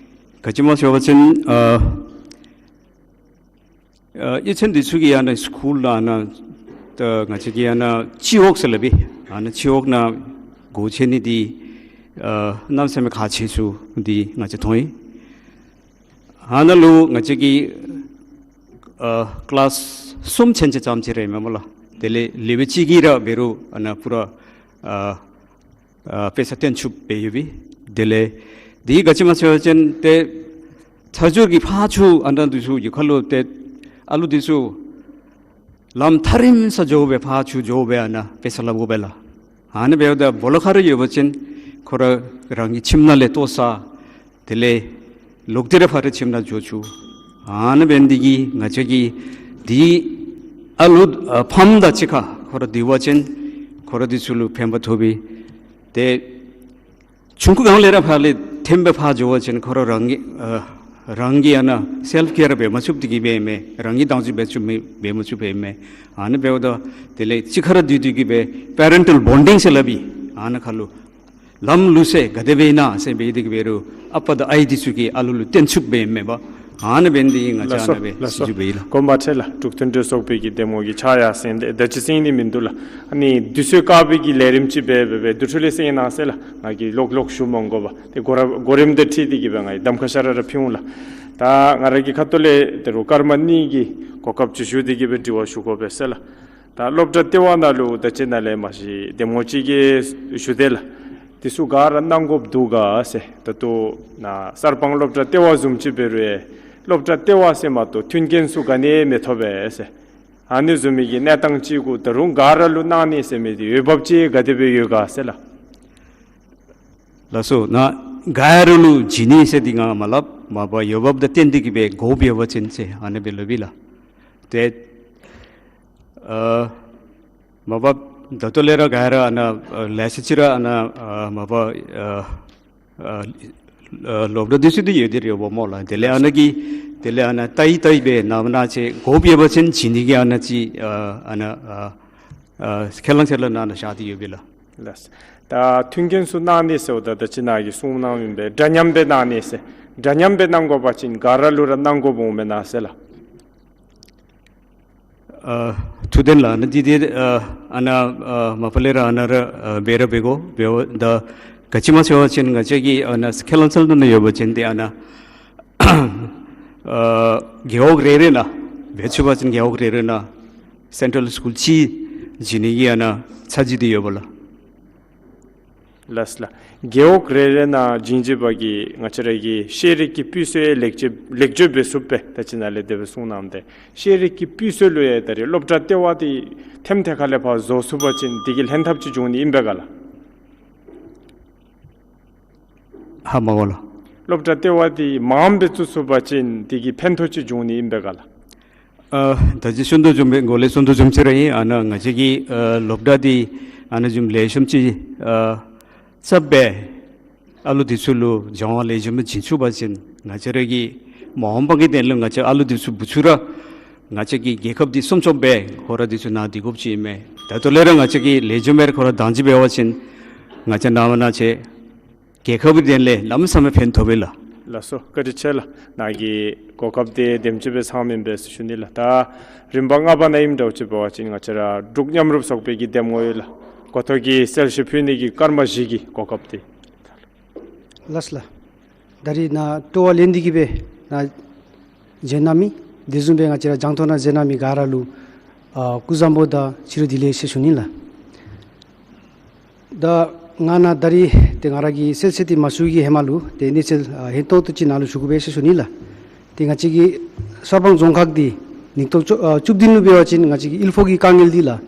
ག་ཅི་སྨོ་ཟེར་བ་ཅིན་ཨ་ཨ་གཡུས་ཚན་འདི་ཚུ་གི་ཨ་ནཱ་སི་ཀུལ་ལུ་ཨ་ནཱ་ད་ང་བཅས་ཀྱི་ཨ་ནཱ་སྤྱི་འོག་ཟེར་སླབ་ཨིན། ཨ་ནཱ་སྤྱི་འོག་ནང་སྒོ་ཕྱེ་ནི་འདི་ཨ་གནམ་མེད་ས་མེད་ཁག་ཆེ་ཤོས་འདི་ང་བཅས་མཐོང་ཡི། ཨ་ནཱ་ལུ་ང་བཅས་ཀྱི་ཨ་ཀི་ལཱསི་གསུམ་ཚུན་ཚོད་ཙམ་ཅིག་ར་ཨིན་མས་སྨོ་ལགས། དེ་ལས་ལེ་ཝེལ་གཅིག་གི་ར་འབད་རུང་ཨ་ནཱ་པུ་ར་ཨ་ཨ་དཔེ་ཆ་སྟོན་ཚུགསཔ་སྦེ་ཡོད་པས། དེ་ལས་འདི་ག་ཅི་སྨོ་ཟེར་བ་ཅིན་ཏེ་ཚ་འགྱུར་གྱི་ཕར་ཚུར་ཨ་ནཱ་འདི་ཚུ་གཡུས་ཁ་ལུ་ཏེ་ཨ་ལུ་འདི་ཚུ་ལམ་ཐག་རིངམོ་ས་འགྱོ་སྦེ་ཕར་ཚུར་འགྱོ་སྦེ་ཨ་ནཱ་དཔེ་ཆ་ལྷབ་དགོ་པས་ལགས། ཨ་ནི་འབདཝ་ད་སྦོ་ལོགས་ཁར་ཡོད་པ་ཅིན་ཁོ་ར་རང་གི་ཁྱིམ་ནང་ལས་ལྟོ་བཟའ། དེ་ལས་ལོག་སྟེ་ར་ཕར་ར་ཁྱིམ་ནང་འགྱོ་ཚུགས། ཨ་ནི་འབད་ནི་འདི་གིས་ང་བཅས་ཀྱི་འདི་ཨ་ལུ་ཨ་ཕམ་དང་གཅིག་ཁར་ཁོ་ར་སྡོད་པ་ཅིན་ཁོ་ར་འདི་ཚུ་ལུ་ཕན་པ་ཐོབ་པས། ཏེ་ཆུང་ཀུ་སྒང་ལས་ར་ཕར་ལས་འཐེན་སྦེ་ཕར་འགྱོ་བ་ཅིན་ཁོ་ར་རང་གི་ཨ་རང་གི་ཨ་ནཱ་སེལཕ་ཀེར་འབད་མ་ཚུགསཔ་འདི་གིས་འབད་མས། རང་གིས་བདག་འཛིན་འབད་ཚུགསཔ་མེད་འབད་མ་ཚུགསཔ་འབད་མས། ཨ་ནི་འབདཝ་ད་དེ་ལས་གཅིག་ཁར་ར་སྡོད་སྡོད་ཀྱི་སྦེ་པེ་རེན་ཊལ་བོན་ཌིང་ཟེར་སླབ་ཨིན། ཨ་ནཱ་ཁ་ལུ་ལམ་ལུགས་སྲོལ་ག་དེ་སྦེ་ཨིན་ན་ཟེར་འབད་དེ་གི་འབད་རུང་ཨ་པ་དང་ཨའི་འདི་ཚུ་གིས་ཨ་ལུ་ལུ་སྟོན་ཚུགསཔ་འབད་མས་པ། ཨ་ནི་འབད་ནི་འདི་ང་བཅས་ལགས་སོ། ཨ་ནཱ་སྦེ་ལགས་སོ། སྲིད་བྱུས་འབད་ཡི་ལགས། དགོངསམ་མ་ཁྲེལ་ལགས། འབྲུག་མཐུན་སྒྲིལ་ཚོགས་པའི་གི་གདམ་ངོ་གི་ཕྱག་ཡར་སེང་ལས་ད་ཅི་སེང་ནི་མིན་འདུག་ལགས། ཨ་ནི་དུས་ཚོད་བཀག་པའི་གི་ལས་རིམ་ཅིག་འབད་འབད་འབད་དེ་འཕྲོ་ལས་སེང་གནང་ཟེར་ལགས། ང་གིས་ལོག་ལོག་ཞུ་མ་དགོ་པར་ཏེ་གོ་ར་གོ་རིམ་དང་འཁྲིལ་ཏེ་གི་སྦེ་ང་གིས་གདམ་ཁ་ཤར་ར་ར་ཕུལ་འོང་ལགས། ད་ང་ར་གི་ཁ་ཐུག་ལས་ད་རུང་སྐར་མ་གཉིས་ཀྱི་གོ་སྐབས་ཅིག་ཞུ་སྟེ་གི་སྦེ་དྲི་བ་ཞུ་དགོ་པས་ཟེར་ལགས། ད་སློབ་གྲྭ་ལྟེ་བ་ནང་ལུ་ད་ཅི་ནཱ་ལས་མར་ཅིག་གདམ་ངོ་ཅིག་གིས་ཞུ་དེས་ལགས། དེ་ཚུ་ག་ར་གནང་དགོཔ་འདུག་ག་ཟེར། ད་ལྟོ་ནཱ་གསར་སྤང་སློབ་གྲྭ་ལྟེ་བ་བཟུམ་ཅིག་འབད་རུང་སློབ་གྲྭ་ལྟེ་བ་ཟེར་མ་གཏོགས་མཐུན་རྐྱེན་ཚུ་ག་ནི་ཡང་མི་ཐོབ་པས་ཟེར། ཨ་ནི་བཟུམ་མའི་གི་གནས་སྟངས་ཅིག་གུ་ད་རུང་ག་ར་ལུ་གནང་ནི་ཟེར་མི་འདི་འོས་འབབ་ཅིག་ག་དེ་སྦེ་ཡོད་ག་ཟེར་ལགས། ལགས་སོ། ནཱ་ག་ར་ལུ་བྱིན་ནི་ཟེར་འདི་ང་མ་སླབ། མ་པ་འོས་འབབ་དང་བསྟུན་ཏེ་གི་སྦེ་དགོཔ་ཡོད་པ་ཅིན་ཟེར་ཨ་ནི་སྦེ་སླབ་ཨིན་ལགས། ཏེ་ཨ་མ་པ་ད་ལྟོ་ལས་ར་ག་ར་ཨ་ནཱ་ཨ་ལེ་ཤ་ཅིག་ར་ཨ་ནཱ་ཨ་མ་པ་ཨ་ཨ་ ཨ་སློབ་གྲྭ་འདི་ཚུ་འདི་ཡོད་དེ་རེ་བ་སྨོ་ལགས། དེ་ལས་ཨ་ནཱ་གི་དེ་ལས་ཨ་ནཱ་ལྟ་ཡི་ལྟ་ཡི་སྦེ་ནངས་པ་གནངས་ཚེ་དགོཔ་ཡོད་པ་ཅིན་བྱིན་ནི་གི་ཨ་ནཱ་ཅིག་ཨ་ཨ་ནཱ་ཨ་ཨ་ཁས་བླངས་ཚུ་ལགས་ནཱ་ནཱ་བཞག་སྟེ་ཡོད་པས་ལགས། ལགས། ད་མཐུན་རྐྱེན་ཚུ་གནང་ནི་ཟེརཝ་ད་ད་ཅི་ནཱ་གིས་གསུངས་གནངམ་ཨིན་པས། འདྲ་མཉམ་སྦེ་གནང་ནི་ཟེར། འདྲ་མཉམ་སྦེ་གནང་དགོ་པ་ཅིན་ག་ར་ལུ་ར་གནང་དགོཔ་འོང་མེན་ན་ཟེར་ལགས། ཨ་ཐུགས་བདེན་ལགས། ཨ་ནཱ་འདི་འདི་ཨ་ཨ་ནཱ་ཨ་མ་པ་ལས་ར་ཨ་ནཱ་ར་ཨ་འབད་ར་འབད་དགོ། འབདཝ་ད་ག་ཅི་སྨོ་ཟེར་བ་ཅིན་ང་བཅས་ཀྱི་ཨ་ནཱ་ཁས་བླངས་ཚུ་ནང་ཡོད་པ་ཅིན་ཏེ་ཨ་ནཱ་ཨ་རྒེད་འོག་རེ་རེ་ནང་འབད་ཚུགས་པ་ཅིན་རྒེད་འོག་རེ་རེ་ནང་སེན་ཊྲལ་སི་ཀུལ་གཅིག་བྱིན་ནི་གི་ཨ་ནཱ་འཆར་གཞི་འདི་ཡོད་པས་ལགས། ལགས་ལགས། རྒེད་འོག་རེ་རེ་ནང་བྱིན་བྱིནམ་གིས་ང་བཅས་ར་གི་ཤེས་རིག་གི་སྤུས་ཚད་ལེགས་བཅོས་ལེགས་བཅོས་འབད་ཚུགས་པས། ད་ཅི་ནཱ་ལས་དེ་སྦེ་གསུངས་གནངམ་ད་ཤེས་རིག་གི་སྤུས་ཚད་ལུ་ཡང་ད་རེས་སློབ་གྲྭ་ལྟེ་བ་འདི་ཐེམ་ཐེ་ཁ་ལས་ཕར་བཟོ་ཚུགས་པ་ཅིན་འདི་གིས་ལྷན་ཐབས་ཅིག་འབྱུང་ནི་ཨིན་པས་ག་ལགས། ཧ་མ་གོ་ལགས། སློབ་གྲྭ་ལྟེ་བ་འདི་མངམ་སྦེ་བཙུགས་ཚུགས་པ་ཅིན་འདི་གིས་ཕན་ཐོགས་ཅིག་འབྱུང་ནི་ཨིན་པས་ག་ལགས། ཨ་ད་ཅི་ཞུ་དོ་བཟུམ་སྦེ་འགོ་ལས་ཞུ་དོ་བཟུམ་ཅིག་ར་ཨིན། ཨ་ནཱ་ང་བཅས་ཀྱི་ཨ་སློབ་གྲྭ་འདི་ཨ་ནཱ་བཟུམ་ལེགས་ཤོམ་ཅིག་ཨ་བཙུགས་སྦེ་ཨ་ལུ་འདི་ཚུ་ལུ་སྦྱང་བ་ལེགས་ཤོམ་སྦེ་བྱིན་ཚུགས་པ་ཅིན་ང་བཅས་ར་གི་མ་འོངས་པ་གི་དོན་ལུ་ང་བཅས་ཨ་ལུ་འདི་ཚུ་བུ་ཚུ་ར་ང་བཅས་ཀྱི་རྒྱལ་ཁབ་འདི་སྲུང་སྐྱོབ་འབད་ཁོང་ར་འདི་ཚུ་ནཱ་སྡོད་དགོཔ་ཅིག་ཨིན་མས། ད་ལྟོ་ལས་ར་ང་བཅས་ཀྱིས་ལེགས་ཤོམ་སྦེ་ཁོང་ར་བདག་འཛིན་འབད་བ་ཅིན་ང་བཅས་ནངས་པ་གནངས་ཚེ་རྒྱལ་ཁབ་ཀྱི་དོན་ལས་གནམ་མེད་ས་མེད་ཕན་ཐོགས་པས་ལགས། ལགས་སོ། བཀའ་དྲིན་ཆེ་ལགས། ནཱ་གིས་གོ་སྐབས་འདི་དེམ་ཅིག་སྦེ་ཚང་མི་འབད་ཟེར་ཞུ་ནི་ལགས། ད་རིམ་པ་ལྔ་པ་ནང་ཨིནམ་འདྲཝ་ཅིག་འབད་བ་ཅིན་ང་བཅས་ར་འབྲུག་མཉམ་རུབ་ཚོགས་པའི་གི་གདམ་ངོ་ཡོད་ལགས། འགོ་ཐོག་གི་གསལ་བཤད་ཕུལ་ནི་གི་སྐར་མ་བཞི་གི་གོ་སྐབས་འདི། ལགས་ལགས། ད་རིས་ནཱ་སྤྲོ་བ་ལེན་ཏེ་གིས་སྦེ་ནཱ་བྱོན་གནང་མི་དེ་བཟུམ་སྦེ་ང་བཅས་ར་རྒྱང་མཐོང་ནང་བྱོན་གནང་མི་ག་ར་ལུ་ཨ་སྐུ་གཟུགས་བཟང་པོ་དང་ཕྱི་རུ་བདེ་ལེགས་ཟེར་ཞུ་ནི་ལགས། ད་ང་ནཱ་ད་རིས་ཏེ་ང་ར་གི་གསལ་བཤད་འདི་མ་ཞུ་གི་ཧེ་མ་ལུ་ཏེ་གནས་ཚུལ་ཨ་ཧན་ཏོང་ཏོ་ཅིག་ནཱ་ལུ་ཞུ་དགོ་པས་ཟེར་ཞུ་ནི་ལགས། ཏེ་ང་བཅས་ཀྱི་གསར་སྤང་རྫོང་ཁག་འདི་ཉིས་སྟོང་བཅུ་ཨ་བཅུ་བདུན་ལུ་འབད་བ་ཅིན་ང་བཅས་ཀྱི་དབུལ་ཕོངས་ཀྱི་དཀའ་ངལ་འདི་ལགས།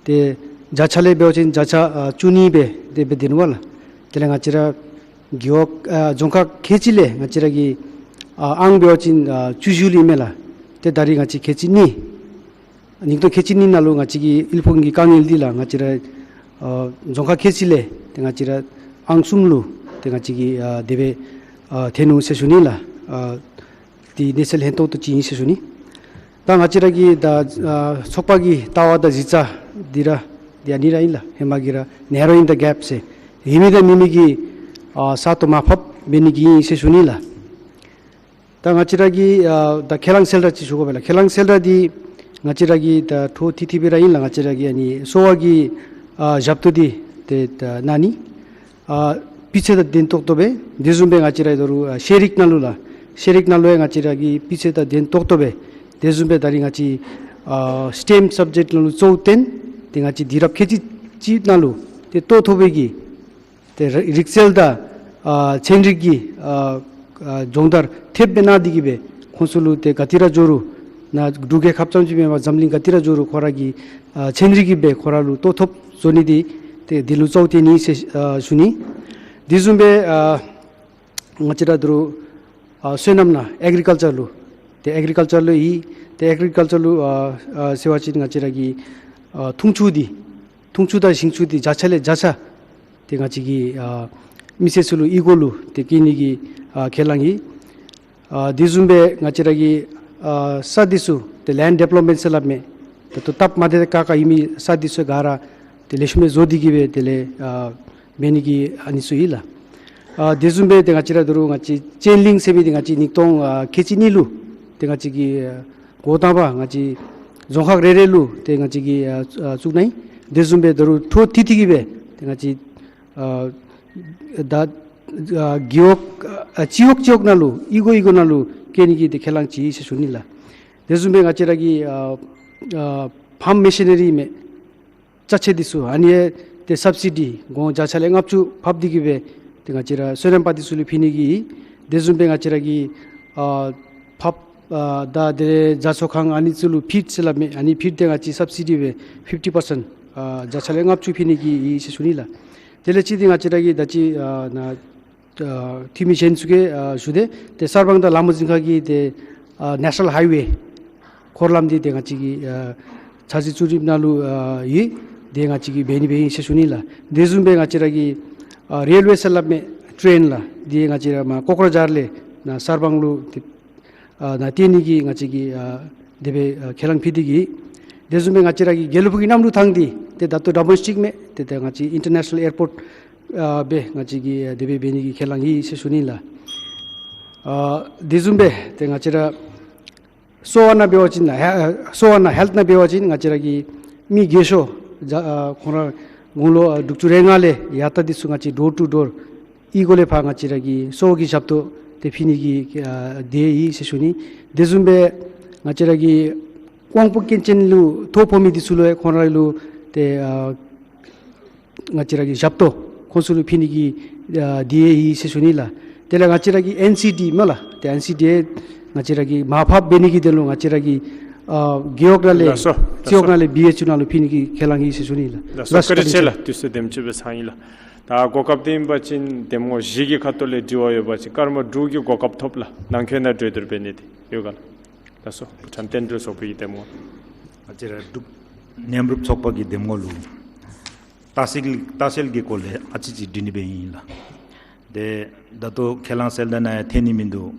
ཏེ་བརྒྱ་ཆ་ལས་འབད་བ་ཅིན་བརྒྱ་ཆ་ཨ་བཅུ་གཉིས་སྦེ་དེ་སྦེ་སྡོད་ནུག་པ་ལགས། དེ་ལས་ང་བཅས་ར་རྒེད་འོག་ཨ་རྫོང་ཁག་ཁལ་གཅིག་ལས་ང་བཅས་ར་གི་ཨ་ཨང་འབད་བ་ཅིན་ཨ་བཅུ་བཞི་ལུ་ཨིན་མས་ལགས། ཏེ་ད་རིས་ང་བཅས་ཁལ་གཅིག་གཉིས་ཉིས་སྟོང་ཁལ་གཅིག་གཉིས་ནང་ལུ་ང་བཅས་ཀྱི་དབུལ་ཕོངས་ཀྱི་དཀའ་ངལ་འདི་ལགས་ང་བཅས་ར་ཨ་རྫོང་ཁག་ཁལ་གཅིག་ལས་ཏེ་ང་བཅས་ར་ཨང་གསུམ་ལུ་ཏེ་ང་བཅས་ཀྱིས་ཨ་དེ་སྦེ་ཨ་ཐོན་ནུག་ཟེར་ཞུ་ནི་ལགས། ཨ་ཏེ་གནས་ཚུལ་ཧན་ཏོང་ཏོ་ཅིག་ཨིན་ཟེར་ཞུ་ནི། ད་ང་བཅས་ར་གི་ད་ཨ་ཚོགས་པ་གི་ལྟ་བ་དང་གཞི་རྩ་འདི་ར་འདི་ཨ་ནི་ར་ཨིན་ལགས། ཧེ་མ་གི་ར་narrowing the gap ཟེར་ཡོད་མི་དང་མེད་མི་གི་ཨ་ས་སྟོང་མར་ཕབ་འབད་ནི་གི་ཨིན་ཟེར་ཞུ་ནི་ལགས། ད་ང་བཅས་ར་གི་ཨ་ད་ཁས་བླངས་གསལ་བསྒྲགས་ཅིག་ཞུ་དགོ་པས་ལགས། ཁས་བླངས་གསལ་བསྒྲགས་འདི་ང་བཅས་ར་གི་ད་འཕྲོ་མཐུད་དེ་སྦེ་ར་ཨིན་ལགས། ང་བཅས་ར་གི་ཨ་ནི་གསོ་བ་གི་ཨ་ཞབས་ཏོག་འདི་ཏེ་ད་གནང་ནི་ཨ་སྤུས་ཚད་དང་ལྡན་ཏོག་ཏོ་སྦེ་དེ་བཟུམ་སྦེ་ང་བཅས་ར་ད་རུང་ཨ་ཤེས་རིག་ནང་ལུ་ལགས། ཤེས་རིག་ནང་ལུ་ཡང་ང་བཅས་ར་གི་སྤུས་ཚད་དང་ལྡན་ཏོག་ཏོ་སྦེ་དེ་བཟུམ་སྦེ་ད་རིས་ང་བཅས་ཨ་སི་ཊེམ་སབ་ཇེཀཊ་ནང་ལུ་གཙོ་བོ་བཏོན་ཏེ་ང་བཅས་དུས་རབས་ཁལ་གཅིག་གཅིག་ནང་ལུ་ཏེ་ལྟོ་ཐོབ་པའི་གི་ཏེ་རི་རིག་རྩལ་དང་ཨ་ཚན་རིག་གི་ཨ་ཨ་སྦྱོང་བརྡར་ཐེབས་སྦེ་གནང་སྟེ་གིས་སྦེ་ཁོང་ཚུ་ལུ་ཏེ་ག་ཏེ་ར་འགྱོ་རུང་ནཱ་འབྲུག་རྒྱལ་ཁབ་ཙམ་ཅིག་མེན་པར་འཛམ་གླིང་ག་ཏེ་ར་འགྱོ་རུང་ཁོང་ར་གི་ཨ་ཚན་རིག་གི་སྦེ་ཁོང་ར་ལུ་ལྟོ་ཐོབ་བཟོ་ནི་འདི་ཏེ་འདི་ལུ་གཙོ་བོ་བཏོན་ནི་ཟེར་ཨ་ཞུ་ནི། དེ་བཟུམ་སྦེ་ཨ་ང་བཅས་ར་ད་རུང་ཨ་སོ་ནམ་ནང་ཨེག་རི་ཀལ་ཅར་ལུ་ཏེ་ཨེག་རི་ཀལ་ཅར་ལུ་ཡོད། ཏེ་ཨེག་རི་ཀལ་ཅར་ལུ་ཨ་ཨ་ཟེར་བ་ཅིན་ང་བཅས་ར་གི་ཨ་འཐུང་ཆུ་འདི་འཐུང་ཆུ་དང་ཞིང་ཆུ་འདི་བརྒྱ་ཆ་ལས་བརྒྱ་ཆ་ཏེ་ང་བཅས་ཀྱི་ཨ་མི་སེར་ཚུ་ལུ་གཡུས་སྒོ་ལུ་ཏེ་བསྐྱལ་ནི་གི་ཨ་ཁས་བླངས་ཡོད། ཨ་དེ་བཟུམ་སྦེ་ང་བཅས་ར་གི་ཨ་ས་འདི་ཚུ་ཏེ་ལེནཌ་ཌི་བེ་ལོབ་མེནཊ་ཟེར་སླབ་མི་ད་ལྟོ་སྟབས་མ་བདེ་ཁག་ཁ་ཡོད་མི་ས་འདི་ཚུ་ག་ར་ཏེ་ལེགས་ཤོམ་སྦེ་བཟོ་སྟེ་གིས་སྦེ་དེ་ལས་ཨ་འབད་ནི་གི་ཨ་ནི་ཚུ་ཡོད་ལགས། ཨ་དེ་བཟུམ་སྦེ་ཏེ་ང་བཅས་ར་ད་རུང་ང་བཅས་ཅེན་ལིང་ཟེར་མི་འདི་ང་བཅས་ཉིས་སྟོང་ཨ་ཁལ་གཅིག་གཉིས་ལུ་ཏེ་ང་བཅས་ཀྱི་ཨ་འགོ་དང་པ་ང་བཅས་རྫོང་ཁག་རེ་རེ་ལུ་ཏེ་ང་བཅས་ཀྱིས་ཨ་ཨ་བཙུགས་གནང་ཡི། དེ་བཟུམ་སྦེ་ད་རུང་འཕྲོ་མཐུད་དེ་གིས་སྦེ་ཏེ་ང་བཅས་ཨ་ད་ཨ་རྒེད་འོག་ཨ་སྤྱི་འོག་སྤྱི་འོག་ནང་ལུ་གཡུས་སྒོ་གཡུས་སྒོ་ནང་ལུ་བསྐྱལ་ནི་གི་ཏེ་ཁས་བླངས་ཅིག་ཨིན་ཟེར་ཞུ་ནི་ལགས། དེ་བཟུམ་སྦེ་ང་བཅས་ར་གི་ཨ་ཨ་ཕཱམ་མེ་ཤི་ནེ་རི་མས་ཅ་ཆས་འདི་ཚུ་ཨ་ནི་ཡང་ཏེ་སབ་སི་ཌི་གོང་བརྒྱ་ཆ་ལས་ལྔ་བཅུ་ཕབ་སྟེ་གིས་སྦེ་ཏེ་ང་བཅས་ར་སོ་ནམ་པ་འདི་ཚུ་ལུ་ཕུལ་ནི་གི་ཨིན། དེ་བཟུམ་སྦེ་ང་བཅས་ར་གི་ཨ་ཕགཔ་ཨ་དང་དེ་ལས་བཟའ་ཚང་ཁང་ཨ་ནི་ཚུ་ལུ་ཕིཌ་ཟེར་སླབ་མི་ཨ་ནི་ཕིཌ་འདི་ང་བཅས་སབ་སི་ཌི་སྦེ་ཕིཕ་ཊི་པར་སེནཊ་ཨ་བརྒྱ་ཆ་ལས་ལྔ་བཅུ་ཕུལ་ནི་གི་ཨིན་ཟེར་ཞུ་ནི་ལགས། དེ་ལས་གཅིག་འདི་ང་བཅས་ར་གི་ད་ཅི་ཨ་ནཱ་ཨ་འཐུས་མི་གཞན་ཚུ་གིས་ཨ་ཞུ་སྟེ་ཏེ་གསར་སྤང་དང་ལ་མོ་རྫིང་ཁ་གི་ཏེ་ཨ་ནེ་ཤ་ནཱལ་ཧའི་ཝེ་འཁོར་ལམ་འདི་ཏེ་ང་བཅས་ཀྱི་ཨ་འཆར་གཞི་བཙུགས་རིམ་ནང་ལུ་ཨ་ཡོད། ཏེ་ང་བཅས་ཀྱིས་འབད་ནི་འབད་ཡི་ཟེར་ཞུ་ནི་ལགས། དེ་བཟུམ་སྦེ་ང་བཅས་ར་གི་ཨ་རེལ་ཝེ་ཟེར་སླབ་མི་ ཊེན་ལགས་འདི་ང་བཅས་ར་མར་ཀོ་ཀོ་ར་ཇཱར་ལས་ནཱ་གསར་སྤང་ལུ་ཏེ་ཨ་ནཱ་སྟོན་ནི་གི་ང་བཅས་ཀྱིས་ཨ་དེ་སྦེ་ཨ་ཁས་བླངས་ཕུལ་ཏེ་གི། དེ་བཟུམ་སྦེ་ང་བཅས་ར་གི་དགེ་ལུགས་ཕུག་གི་གནམ་གྲུ་ཐང་འདི་ཏེ་ད་ལྟོ་འདྲ་མོ་ཅིག་མས། ཏེ་ད་ང་བཅས་ཨིན་ཊར་ནེ་ཤ་ནཱལ་ཨེར་པོརཊ་ཨ་སྦེ་ང་བཅས་ཀྱིས་ཨ་དེ་སྦེ་འབད་ནི་གི་ཁས་བླངས་ཡི་ཟེར་ཞུ་ནི་ལགས། ཨ་དེ་བཟུམ་སྦེ་ཏེ་ང་བཅས་ར་གསོ་བ་ནང་འབད་བ་ཅིན་ཨ་གསོ་བ་ནང་ཧེལཐ་ནང་འབད་བ་ཅིན་ང་བཅས་ར་གི་མི་རྒས་ཤོས་ཨ་ཁོང་ར་དགུང་ལོ་ཨ་དྲུག་ཅུ་རེ་ལྔ་ལས་ཡར་ད་འདི་ཚུ་ང་བཅས་ཌོར་ཊུ་ཌོར་གཡུས་སྒོ་ལས་ཕར་ང་བཅས་ར་གིས་གསོ་བ་གི་ཞབས་ཏོག་དེ་ཕུལ་ནི་གི་ཨ་དེ་ཡི་ཟེར་ཞུ་ནི། དེ་བཟུམ་སྦེ་ང་བཅས་ར་གི་དབང་པོ་སྐྱོན་ཅན་ལུ་ཐོ་ཕོག་མི་འདི་ཚུ་ལུ་ཡང་ཁོང་ར་ལུ་ཏེ་ཨ་ང་བཅས་ར་གི་ཞབས་ཏོག་ཁོང་ཚུ་ལུ་ཕུལ་ནི་གི་ཨ་དེ་ཡི་ཟེར་ཞུ་ནི་ལགས། དེ་ལས་ང་བཅས་ར་གི་ཨེན་སི་ཌི་མས་ལགས། ཏེ་ཨེན་སི་ཌི་ང་བཅས་ར་གིས་མར་ཕབ་འབད་ནི་གི་དོན་ལུ་ང་བཅས་ར་གི་ཨ་རྒེད་འོག་ནང་ལས་ལགས་སོ། རྩེ་འོག་ནང་ལས་བི་ཨེཆ་ཡུ་ནང་ལུ་ཕུལ་ནི་གི་ཁས་བླངས་ཡི་ཟེར་ཞུ་ནི་ལགས། ལགས་སོ། ལགས་སོ། བཀའ་དྲིན་ཆེ་ལགས། དུས་ཚོད་དེམ་ཅིག་སྦེ་ཚང་ཡི་ལགས། ད་གོ་སྐབས་འདི་ཨིན་པ་ཅིན་གདམ་ངོ་བཞི་གི་ཁ་ཐུག་ལས་དྲི་བ་ཡོད་པ་ཅིན་སྐར་མ་དྲུག་གི་གོ་སྐབས་ཐོབ་ལགས། ནང་འཁོད་ནང་གྲོས་བསྡུར་འབད་ནི་འདི་ཡོད་ག་ལགས། ལགས་སོ། ཕུ་ཁྲང་བསྟན་འགྲོ་ཚོགས་པའི་གདམ་ངོ། ང་བཅས་ར་འབྲུག་མཉམ་རུབ་ཚོགས་པ་གི་གདམ་ངོ་ལུ་ལྟ་བཤལ་ལྟ་བཤལ་གྱི་སྐོར་ལས་ཨ་ཙི་ཅིག་འདྲི་ནི་སྦེ་ཨིན་ལགས། ཏེ་ད་ལྟོ་ཁས་བླངས་གསལ་བསྒྲགས་ནང་ཡང་ཐོན་ནི་མིན་འདུག།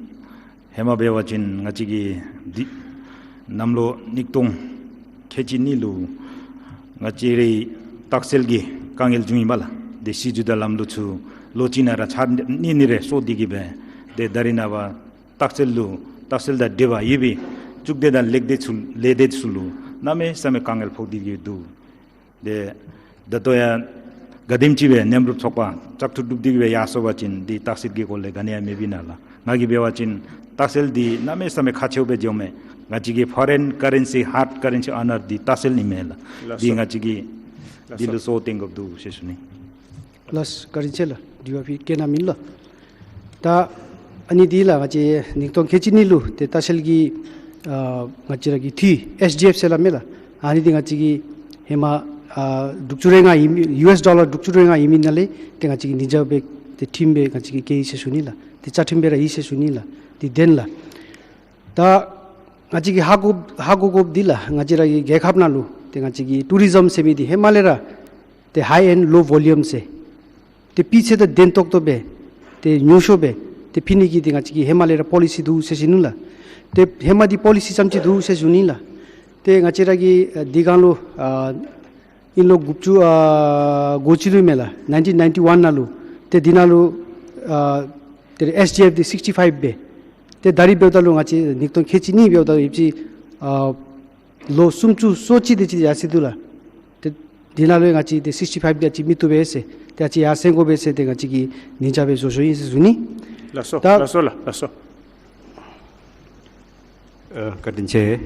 ཧེ་མ་འབད་བ་ཅིན་ང་བཅས་ཀྱི་འདི་གནམ་ལོ་ཉིས་སྟོང་ཁལ་གཅིག་གཉིས་ལུ་ང་བཅས་རའི་ལྟ་བཤལ་གྱི་དཀའ་ངལ་བྱུང་ཡི་པ་ལགས། ཏེ་སྲིད་བྱུས་དང་ལམ་ལུགས་ཚུ་ལོ་གཅིག་ནང་ར་ཚར་གཉིས་གཉིས་རེ་སོར་ཏེ་གི་སྦེ་ཏེ་ད་རིས་ནངས་པ་ལྟ་བཤལ་ལུ་ལྟ་བཤལ་དང་འབྲེལ་བ་ཡོད་པའི་ལྕུག་སྡེ་དང་ལེགས་སྡེ་ཚུ་ལས་སྡེ་ཚུ་ལུ་གནམ་མེད་ས་མེད་དཀའ་ངལ་ཕོག་སྟེ་གི་འདུག། ཏེ་ད་ལྟོ་ཡང་ག་དེམ་ཅིག་སྦེ་མཉམ་རུབ་ཚོགས་པ་བཙག་འཐུ་གྲུབ་སྟེ་གི་སྦེ་ཡར་སོང་པ་ཅིན་འདི་ལྟ་བཤལ་གྱི་སྐོར་ལས་ག་ནི་ཡང་མེདཔ་ཨིན་ན་ལགས། ང་གིས་འབད་བ་ཅིན་ལྟ་བཤལ་འདི་གནམ་མེད་ས་མེད་ཁག་ཆེཝ་སྦེ་འགྱོཝ་མས། ང་བཅས་ཀྱི་ཕོ་རེན་ཀ་རེན་སི་ཧཱརཌ་ཀ་རེན་སི་ཨར་ནར་འདི་ལྟ་བཤལ་ཨིན་མས་ལགས། ལགས་སོ། འདི་ང་བཅས་ཀྱིས་ལགས་འདི་སོ། ལུ་གཙོ་བོ་བཏོན་དགོཔ་འདུག་ཟེར་ཞུ་ནི། ལགས་སོ། བཀའ་དྲིན་ཆེ་ལགས། དྲི་བ་ཕུལ་སྐྱོན་གནང་མི་ལགས། ད་ཨ་ནི་འདི་ལགས་ང་བཅས་ཉིས་སྟོང་ཁལ་གཅིག་གཉིས་ལུ་ཏེ་ལྟ་བཤལ་གྱི་ཨ་ང་བཅས་ར་གི་འཐུས་ཨེས་ཌི་ཨེཕ་ཟེར་སླབ་མས་ལགས། ཨ་ནི་འདི་ང་བཅས་ཀྱིས་ཧེ་མ་ཨ་དྲུག་ཅུ་རེ་ལྔ་ཨིན་མི་ཡུ་ཨེསི་ཌོ་ལར་དྲུག་ཅུ་རེ་ལྔ་ཨིན་མི་ནང་ལས་ཏེ་ང་བཅས་ཀྱིས་ཉིས་བརྒྱ་སྦེ་ཏེ་ཁྲིམས་སྦེ་ང་བཅས་ཀྱིས་བཀལ་ཡི་ཟེར་ཞུ་ནི་ལགས། ཏེ་རྩ་ཁྲིམས་སྦེ་ར་ཨིན་ཟེར་ཞུ་ནི་ལགས། འདི་བདེན་ལགས། ད་ང་བཅས་ཀྱིས་ཧ་གོ་ཧ་གོ་དགོཔ་འདི་ལགས། ང་བཅས་ར་གི་རྒྱལ་ཁབ་ནང་ལུ་ཏེ་ང་བཅས་ཀྱི་ཊུ་རི་ཛམ་ཟེར་མི་འདི་ཧེ་མ་ལས་ར་ཏེ་ཧའི་ཨེནཌ་ལོ་ཝོ་ལུམ་ཟེར་ཏེ་སྤུས་ཚད་དང་ལྡན་ཏོག་ཏོ་སྦེ་ཏེ་ཉུང་ཤོས་སྦེ་ཏེ་ཕུལ་ནི་གི་ཏེ་ང་བཅས་ཀྱི་ཧེ་མ་ལས་ར་པོ་ལི་སི་འདུག་ཟེར་ཞུ་ནི་ལགས། ཏེ་ཧེ་མ་འདི་པོ་ལི་སི་ཙམ་ཅིག་འདུག་ཟེར་ཞུ་ནི་ལགས། ཏེ་ང་བཅས་ར་གི་ཨ་འདི་སྒང་ལུ་ཨ་ཨིན་ལོ་དགུ་བཅུ་ཨ་གོ་གཅིག་ལུ་མས་ལགས། ནའིན་ཊིན་ནའིན་ཊི་ཝཱན་ནང་ལུ་ཏེ་འདི་ནང་ལུ་ཨ་ཏེ་ཨེསི་ཌི་ཨེཕ་འདི་སིགསི་ཊི་ཕའིབ་སྦེ་ཏེ་ད་རིས་འབདཝ་ད་ལུ་ང་བཅས་ཉིས་སྟོང་ཁལ་གཅིག་གཉིས་འབདཝ་ད་ལུ་ཡོད་ཅི་ཨ་ལོ་སུམ་ཅུ་སོ་གཅིག་དེ་ཅིག་ཡར་སོང་འདུག་ལགས། ཏེ་འདི་ནང་ལུ་ཡང་ང་བཅས་ཏེ་སིགསི་ཊི་ཕའིབ་དེ་ཅིག་མི་བཏུབ་པས་ཟེར་ཏེ་ཨ་ཙི་ཡར་སེང་དགོ་པས་ཟེར་ཏེ་ང་བཅས་ཀྱིས་ཉིན་ཆ་སྦེ་བཟོ་བཟོཝ་ཨིན་ཟེར་ཞུ་ནི། ལགས་སོ། ད་ལགས་སོ་ལགས། ལགས་སོ། ཨ་བཀའ་དྲིན་ཆེ།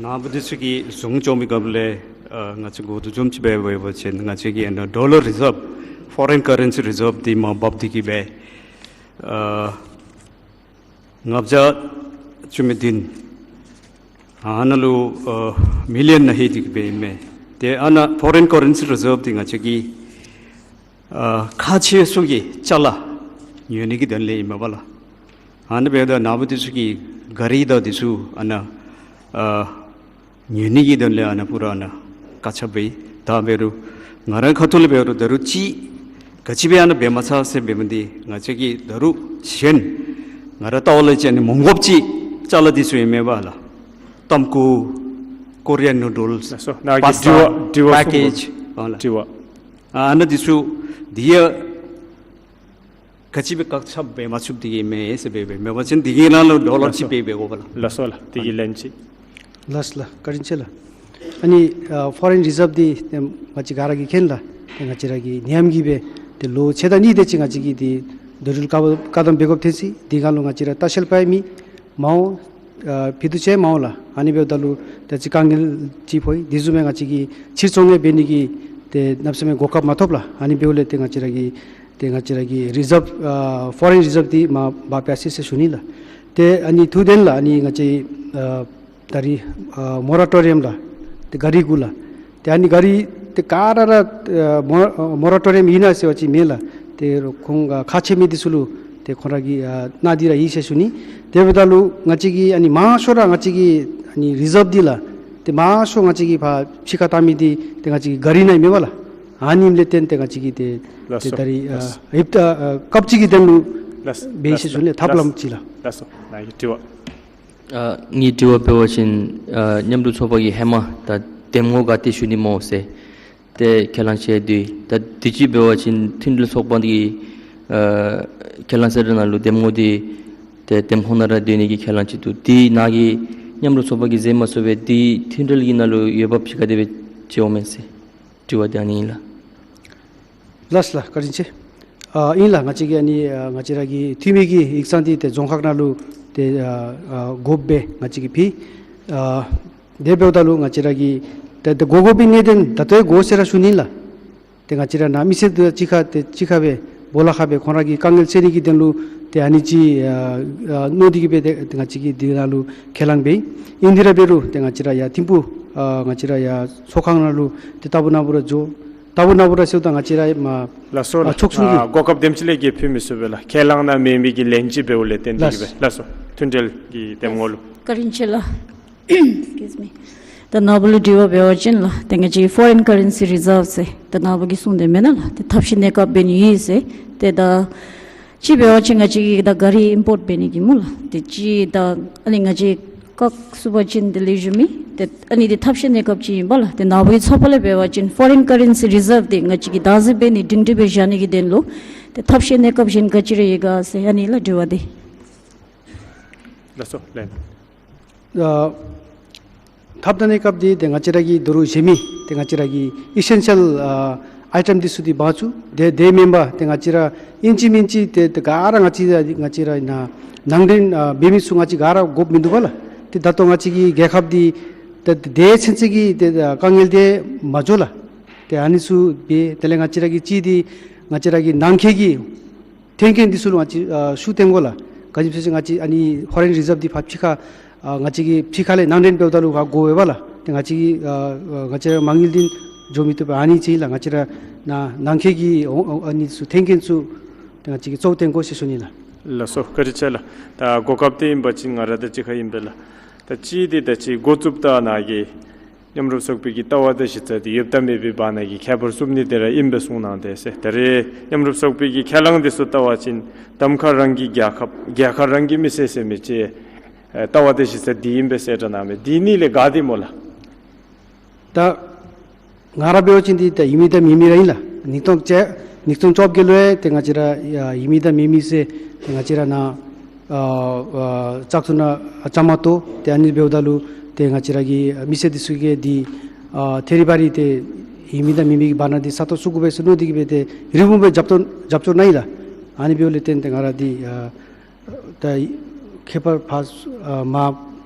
ནཱ་བུ་འདི་ཚུ་གིས་གསུང་བྱོན་པའི་སྐབས་ལས་ཨ་ང་བཅས་གོ་བསྡུར་བྱུང་ཅི་སྦེ་འབད་བ་ཅིན་ང་བཅས་ཀྱི་ཨ་ནཱ་ཌོ་ལར་རི་ཛརབ་ཕོ་རེན་ཀ་རེན་སི་རི་ཛརབ་འདི་མར་འབག་སྟེ་གི་སྦེ་ཨ་ལྔ་བརྒྱ་བཅུ་མེད་བདུན་ཨ་ནཱ་ལུ་ཨ་མི་ལི་ཡོན་ནང་ལྷོད་དེ་གི་སྦེ་ཨིན་མས། ཏེ་ཨ་ནཱ་ཕོ་རེན་ཀ་རེན་སི་རི་ཛརབ་འདི་ང་བཅས་ཀྱི་ཨ་ཁག་ཆེ་ཤོས་ཀྱི་ཅ་ལ་ཉོ་ནི་གི་དོན་ལས་ཨིན་མས་པ་ལགས། ཨ་ནི་འབདཝ་ད་ནཱ་བུ་འདི་ཚུ་གིས་ག་རི་དང་འདི་ཚུ་ཨ་ནཱ་ཨ་ཉོ་ནི་གི་དོན་ལས་ཨ་ནཱ་པུ་ར་ཨ་ནཱ་དཀའ་ཆགས་འབད་ཡི། ད་འབད་རུང་ང་རའི་ཁ་ཐུག་ལས་འབད་རུང་ད་རུང་ཅིག་ག་ཅི་སྦེ་ཨ་ནཱ་འབད་མ་ཚར་ཟེར་འབདཝ་འདི་ང་བཅས་ཀྱིས་ད་རུང་གཞན་ང་ར་ལྟ་བ་ལས་ཅིག་ཨ་ནི་མོང་གོཝ་ཅིག་ཅ་ལ་འདི་ཚུ་ཨིན་མས་པ་ལགས། ཏམ་ཁུ་ཀོ་རི་ཡཱན་ནུ་ཌལསི་ལགས་སོ། ནཱ་གི་པཱསི་ཊ་དྲི་བ་དྲི་བ་པེ་ཀེཇ་གསུང་དགོ། ཨ་ལགས། དྲི་བ། ཨ་ནཱ་འདི་ཚུ་འདི་ཡང་ག་ཅི་སྦེ་བཀག་ཆ་འབད་མ་ཚུགས་ཏེ་གི་མས་ཟེར་འབད་འབད་མེན་པ་ཅིན་འདི་གི་ནང་ལུ་ཌོ་ལར་ཅིག་པེ་འབད་དགོ་པ་ལགས། ལགས་སོ་ལགས། འདི་གི་ལན་ཅིག། ལགས་ལགས། བཀའ་དྲིན་ཆེ་ལགས། ཨ་ནི་ཨ་ཕོ་རེན་རི་ཛརབ་འདི་ཏེ་ང་བཅས་ག་ར་གིས་མཁྱེན་ལགས། ཏེ་ང་བཅས་ར་གིས་ནད་ཡམས་ཀྱིས་སྦེ་ཏེ་ལོ་ཕྱེད་དང་གཉིས་དེ་ཅིག་ང་བཅས་ཀྱིས་ཏེ་རྡོ་རུལ་བཀག་བཀག་སྡོམ་འབད་དགོཔ་ཐོན་ཅི། འདི་སྒང་ལུ་ང་བཅས་ར་ལྟ་བཤལ་པ་མི་མང་ཨ་ཕུད་རྡོག་ཅིག་མ་འོང་ལགས། ཨ་ནི་འབདཝ་ད་ལུ་ད་ཅི་དཀའ་ངལ་ཅིག་ཕོག་ཡི། དེ་བཟུམ་སྦེ་ང་བཅས་ཀྱིས་ཕྱིར་ཚོང་ཡང་འབད་ནི་གི་ཏེ་གནམ་མེད་ས་མེད་གོ་སྐབས་མ་ཐོབ་ལགས། ཨ་ནི་འབདཝ་ལས་ཏེ་ང་བཅས་ར་གི་ཏེ་ང་བཅས་ར་གི་རི་ཛརབ་ཨ་ཕོ་རེན་རི་ཛརབ་འདི་མར་འབག་སྤར་ཅི་ཟེར་ཞུ་ནི་ལགས། ཏེ་ཨ་ནི་ཐུགས་བདེན་ལགས། ཨ་ནི་ང་བཅས་ཨ་ད་རིས་ཨ་མོ་ར་ཊོ་རི་ཡམ་ལགས། ཏེ་ག་རི་གུ་ལགས། ཏེ་ཨ་ནི་ག་རི་ཏེ་ག་ར་ར་ཨ་མོ་ཨ་མོ་ར་ཊོ་རི་ཡམ་ཨིན་ན་ཟེར་བ་ཅིན་མེན་ལགས། ཏེ་ཁོང་ཨ་ཁག་ཆེ་མི་འདི་ཚུ་ལུ་ཏེ་ཁོང་ར་གིས་ཨ་གནང་སྟེ་ར་ཡོད་ཟེར་ཞུ་ནི། དེ་འབདཝ་ད་ལུ་ང་བཅས་ཀྱི་ཨ་ནི་མང་ཤོས་ར་ང་བཅས་ཀྱི་ཨ་ནི་རི་ཛརབ་འདི་ལགས། ཏེ་མང་ཤོས་ང་བཅས་ཀྱིས་ཕར་ཕྱི་ཁར་བཏང་མི་འདི་ཏེ་ང་བཅས་ཀྱི་ག་རི་ནང་ཨིན་མས་པ་ལགས། ཨ་ནི་ལས་བརྟེན་ཏེ་ང་བཅས་ཀྱིས་ཏེ་ལགས་སོ། ཏེ་ད་རིས་ཨ་ལགས་སོ། ཨེབ་ད་ཨ་སྐབས་ཅིག་གི་དོན་ལུ་ལགས་སོ། འབད་ཡི་ཟེར་ཞུ་ནི། ལགས་སོ། ཐབས་ལམ་ཅིག་ལགས། ལགས་སོ། ནཱ་གི་དྲི་བ། ཨ་ངེའི་དྲི་བ་འབད་བ་ཅིན་ཨ་མཉམ་རུབ་ཚོགས་པ་གིས་ཧེ་མ་ད་འདེམས་ངོ་ག་ཏེ་ཞུ་ནི་སྨོ་ཟེར་ཏེ་ཁས་བླངས་བཞེས་ཏེ། ད་དུས་ཅི་འབད་བ་ཅིན་མཐུན་འབྲེལ་ཚོགས་པ་གི་ཨ་ཁས་བླངས་ཟེར་ར་ནང་ལུ་འདེམས་ངོ་འདི་ཏེ་འདེམས་ཁོངས་ནང་ར་སྡོད་ནི་གི་ཁས་བླངས་ཅིག་འདུག། འདི་ནཱ་གི་མཉམ་རུབ་ཚོགས་པ་གིས་མཛད་མ་ཚུགས་པས། འདི་མཐུན་འབྲེལ་གྱི་ནང་ལུ་འོས་འབབ་ཅིག་ག་དེ་སྦེ་སྤྱོད་འོང་མས་ཟེར། དྲི་བ་འདི་ཨ་ནི་ཨིན་ལགས། ལགས་ལགས། བཀའ་དྲིན་ཆེ། ཨ་ཨིན་ལགས། ང་བཅས་ཀྱིས་ཨ་ནི་ཨ་ང་བཅས་ར་གི་འཐུས་མི་གི་ཡིག་ཚང་འདི་ཏེ་རྫོང་ཁག་ནང་ལུ་ཏེ་ཨ་ཨ་དགོཔ་སྦེ་ང་བཅས་ཀྱིས་ཕུལ། ཨ་དེ་འབདཝ་ད་ལུ་ང་བཅས་ར་གིས་ཏེ་ཏེ་དགོ་དགོ་པའི་གནད་དོན་ད་ལྟོ་ཡང་དགོ་ཟེར་ར་ཞུ་ནི་ལགས། ཏེ་ང་བཅས་ར་ནཱ་མི་སེར་དང་གཅིག་ཁར་ཏེ་གཅིག་ཁར་སྦེ་སྦོ་ལོགས་ཁར་སྦེ་ཁོང་ར་གི་དཀའ་ངལ་སེལ་ནི་གི་དོན་ལུ་ཏེ་ཨ་ནི་ཅིག་ཨ་ཨ་མནོ་སྟེ་གིས་སྦེ་ཏེ་ང་བཅས་ཀྱིས་འདི་ནང་ལུ་ཁས་བླངས་འབད་ཡི། ཨིན་དེ་ར་འབད་རུང་ཏེ་ང་བཅས་ར་ཡར་ཐིམ་ཕུག་ཨ་ང་བཅས་ར་ཡར་ཚོགས་ཁང་ནང་ལུ་ཏེ་ལྟ་བུ་ནང་བུ་ར་འགྱོ། ལྟ་བུ་ནང་བུ་ར་ཟེརཝ་ད་ང་བཅས་ར་མར་ལགས་སོ་ཨ་ལགས། ཚོགས་ཆུང་གི་ཨ་གོ་སྐབས་དེམ་ཅིག་ལས་བརྒལ་ཕུལ་མི་ཚུགས་པས་ལགས། ཁས་བླངས་གནང་མེད་མི་གི་ལན་ཅིག་འབདཝ་ལས་བརྟེན་ཏེ་གིས་སྦེ། ལགས་སོ། མཐུན་འབྲེལ་གྱི་འདེམས་ངོ་ལུ། བཀའ་དྲིན་ཆེ་ལགས། Excuse me. ད་ནཱ་བུ་ལུ་དྲི་བ་འབད་བ་ཅིན་ལགས། ཏེ་ང་བཅས་foreign currency reserve ཟེར་ད་ནཱ་བུ་གིས་གསུངས་དེ་མེན་ན་ལགས། ཏེ་ཐབས་ཤེས་གནས་སྐབས་འབད་ནི་ཨིན་ཟེར། ཏེ་ད་ཅིག་འབད་བ་ཅིན་ང་བཅས་ཀྱིས་ད་གཱ་རི་ཨིམ་པོརཊ་འབད་ནི་གི་སྨོ་ལགས། ཏེ་ཅིག་ད་ཨ་ནི་ང་བཅས་བཀག་ཚུགས་པ་ཅིན་ཏེ་ལེགས་ཤོམ་ཨིན། ཏེ་ཨ་ནི་འདི་ཐབས་ཤེས་གནས་སྐབས་ཅིག་ཨིན་པས་ལགས། ཏེ་ནཱ་བུའི་ཚོད་དཔག་ལས་འབད་བ་ཅིན་foreign currency reserve འདི་ང་བཅས་ཀྱིས་བདག་འཛིན་འབད་ནི་སྒྲིང་སྒྲི་སྦེ་བཞག་ནི་གི་དོན་ལུ་ཏེ་ཐབས་ཤེས་གནས་སྐབས་གཞན་ག་ཅི་ར་ཡོད་ག་ཟེར་ཨ་ནི་ལགས་དྲི་བ་འདི། ལགས་སོ་ལགས། ཨ་ཐབས་དང་གནས་སྐབས་འདི་ཏེ་ང་བཅས་ར་གི་ད་རུང་གཞན་མི་ཏེ་ང་བཅས་ར་གི་ཨི་སེན་ཤལ་ཨ་ཨའི་ཊམ་འདི་ཚུ་འདི་འབག་ཚུགས། དེ་དེ་མེན་པར་ཏེ་ང་བཅས་ར་ཨིན་ཅི་མིན་ཅི་ཏེ་ཏེ་ག་ར་ང་བཅས་ར་ང་བཅས་ར་ནཱ་ནང་འདྲེན་ཨ་འབད་མི་ཚུ་ང་བཅས་ག་ར་དགོཔ་མིན་འདུག་པ་ལགས། ཏེ་ད་ལྟོ་ང་བཅས་ཀྱི་རྒྱལ་ཁབ་འདི་ཏེ་ཏེ་ཚན་རྩལ་གྱི་ཏེ་དཀའ་ངལ་འདི་མ་འགྱོ་ལགས། ཏེ་ཨ་ནི་ཚུ་འབད་དེ་ལས་ང་བཅས་ར་གི་ཅིག་འདི་ང་བཅས་ར་གི་ནང་འཁོད་ཀྱི་ཐོན་སྐྱེད་འདི་ཚུ་ལུ་ང་བཅས་ཨ་ཤུགས་བཏོན་དགོ་ལགས། ག་ཅི་སྦེ་ཟེར་ང་བཅས་ཨ་ནི་ཕོ་རེན་རི་ཛརབ་འདི་ཕར་ཕྱི་ཁར་ཨ་ང་བཅས་ཀྱི་ཕྱི་ཁ་ལས་ནང་འདྲེན་འབདཝ་ད་ལུ་ཕར་དགོ་པས་ལགས། ཏེ་ང་བཅས་ཀྱི་ཨ་ཨ་ང་བཅས་མ་དངུལ་འདི་འགྱོ་མི་བཏུབ་པས། ཨ་ནི་ཅིག་ལགས། ང་བཅས་ར་ནཱ་ནང་འཁོད་ཀྱི་ཨོ་ཨོ་ཨ་ནི་ཚུ་ཐོན་སྐྱེད་ཚུ་ཏེ་ང་བཅས་ཀྱིས་གཙོ་བོ་བཏོན་དགོ་ཟེར་ཞུ་ནི་ལགས། ལགས་སོ་བཀའ་དྲིན་ཆེ་ལགས། ད་གོ་སྐབས་འདི་ཨིན་པ་ཅིན་ང་ར་དང་གཅིག་ཁར་ཨིན་པས་ལགས། ད་ཅིག་འདི་ད་ཅི་འགོ་བཙུགསཔ་ད་ནཱ་གི་མཉམ་རུབ་ཚོགས་པའི་གི་ལྟ་བ་དང་གཞི་རྩ་འདི་ཡོདཔ་དང་མེདཔ་གི་བར་ན་གི་ཁྱད་པར་བསུབ་ནི་འདི་ར་ཨིན་པས་གསུངས་གནང་དེས་ཟེར། ད་རེས་མཉམ་རུབ་ཚོགས་པའི་གི་ཁས་བླངས་འདི་ཚུ་བལྟ་བ་ཅིན་གདམ་ཁ་རང་གི་རྒྱལ་ཁབ་རྒྱལ་ཁ་རང་གི་མི་སེར་ཟེར་མི་ཅིག་ཨེ་ལྟ་བ་དང་གཞི་རྩ་འདི་ཨིན་པས་ཟེར་དྲང་གནང་མས། འདི་གཉིས་ལས་ག་འདི་སྨོ་ལགས། ད་ང་ར་འབད་བ་ཅིན་འདི་ད་ཡོད་མི་དང་མེད་མི་ར་ཨིན་ལགས། ཉིས་སྟོང་བཅུ་ཉིས་སྟོང་བཅོ་བརྒྱད་ལུ་ཡང་ཏེ་ང་བཅས་ར་ཡོད་མི་དང་མེད་མི་ཟེར་ཏེ་ང་བཅས་ར་ནཱ་ཨ་ཨ་བཙག་འཐུ་ནང་བཅའ་མར་གཏོགས། ཏེ་ཨ་ནི་འབདཝ་ད་ལུ་ཏེ་ང་བཅས་ར་གི་མི་སེར་འདི་ཚུ་གིས་འདི་ཨ་ཐད་རི་བ་རི་ཏེ་ཡོད་མི་དང་མེད་མི་གི་བར་ན་འདི་ས་སྟོང་བཙུགས་དགོ་པས་ཟེར་མནོ་སྟེ་གིས་སྦེ་ཏེ་རི་བོང་འབོད་རྒྱབ་སྐྱོར་རྒྱབ་སྐྱོར་གནང་ཡི་ལགས། ཨ་ནི་འབདཝ་ལས་བརྟེན་ཏེ་ང་ར་འདི་ཨ་ད་ཁྱད་པར་ཕར་ཨ་མར་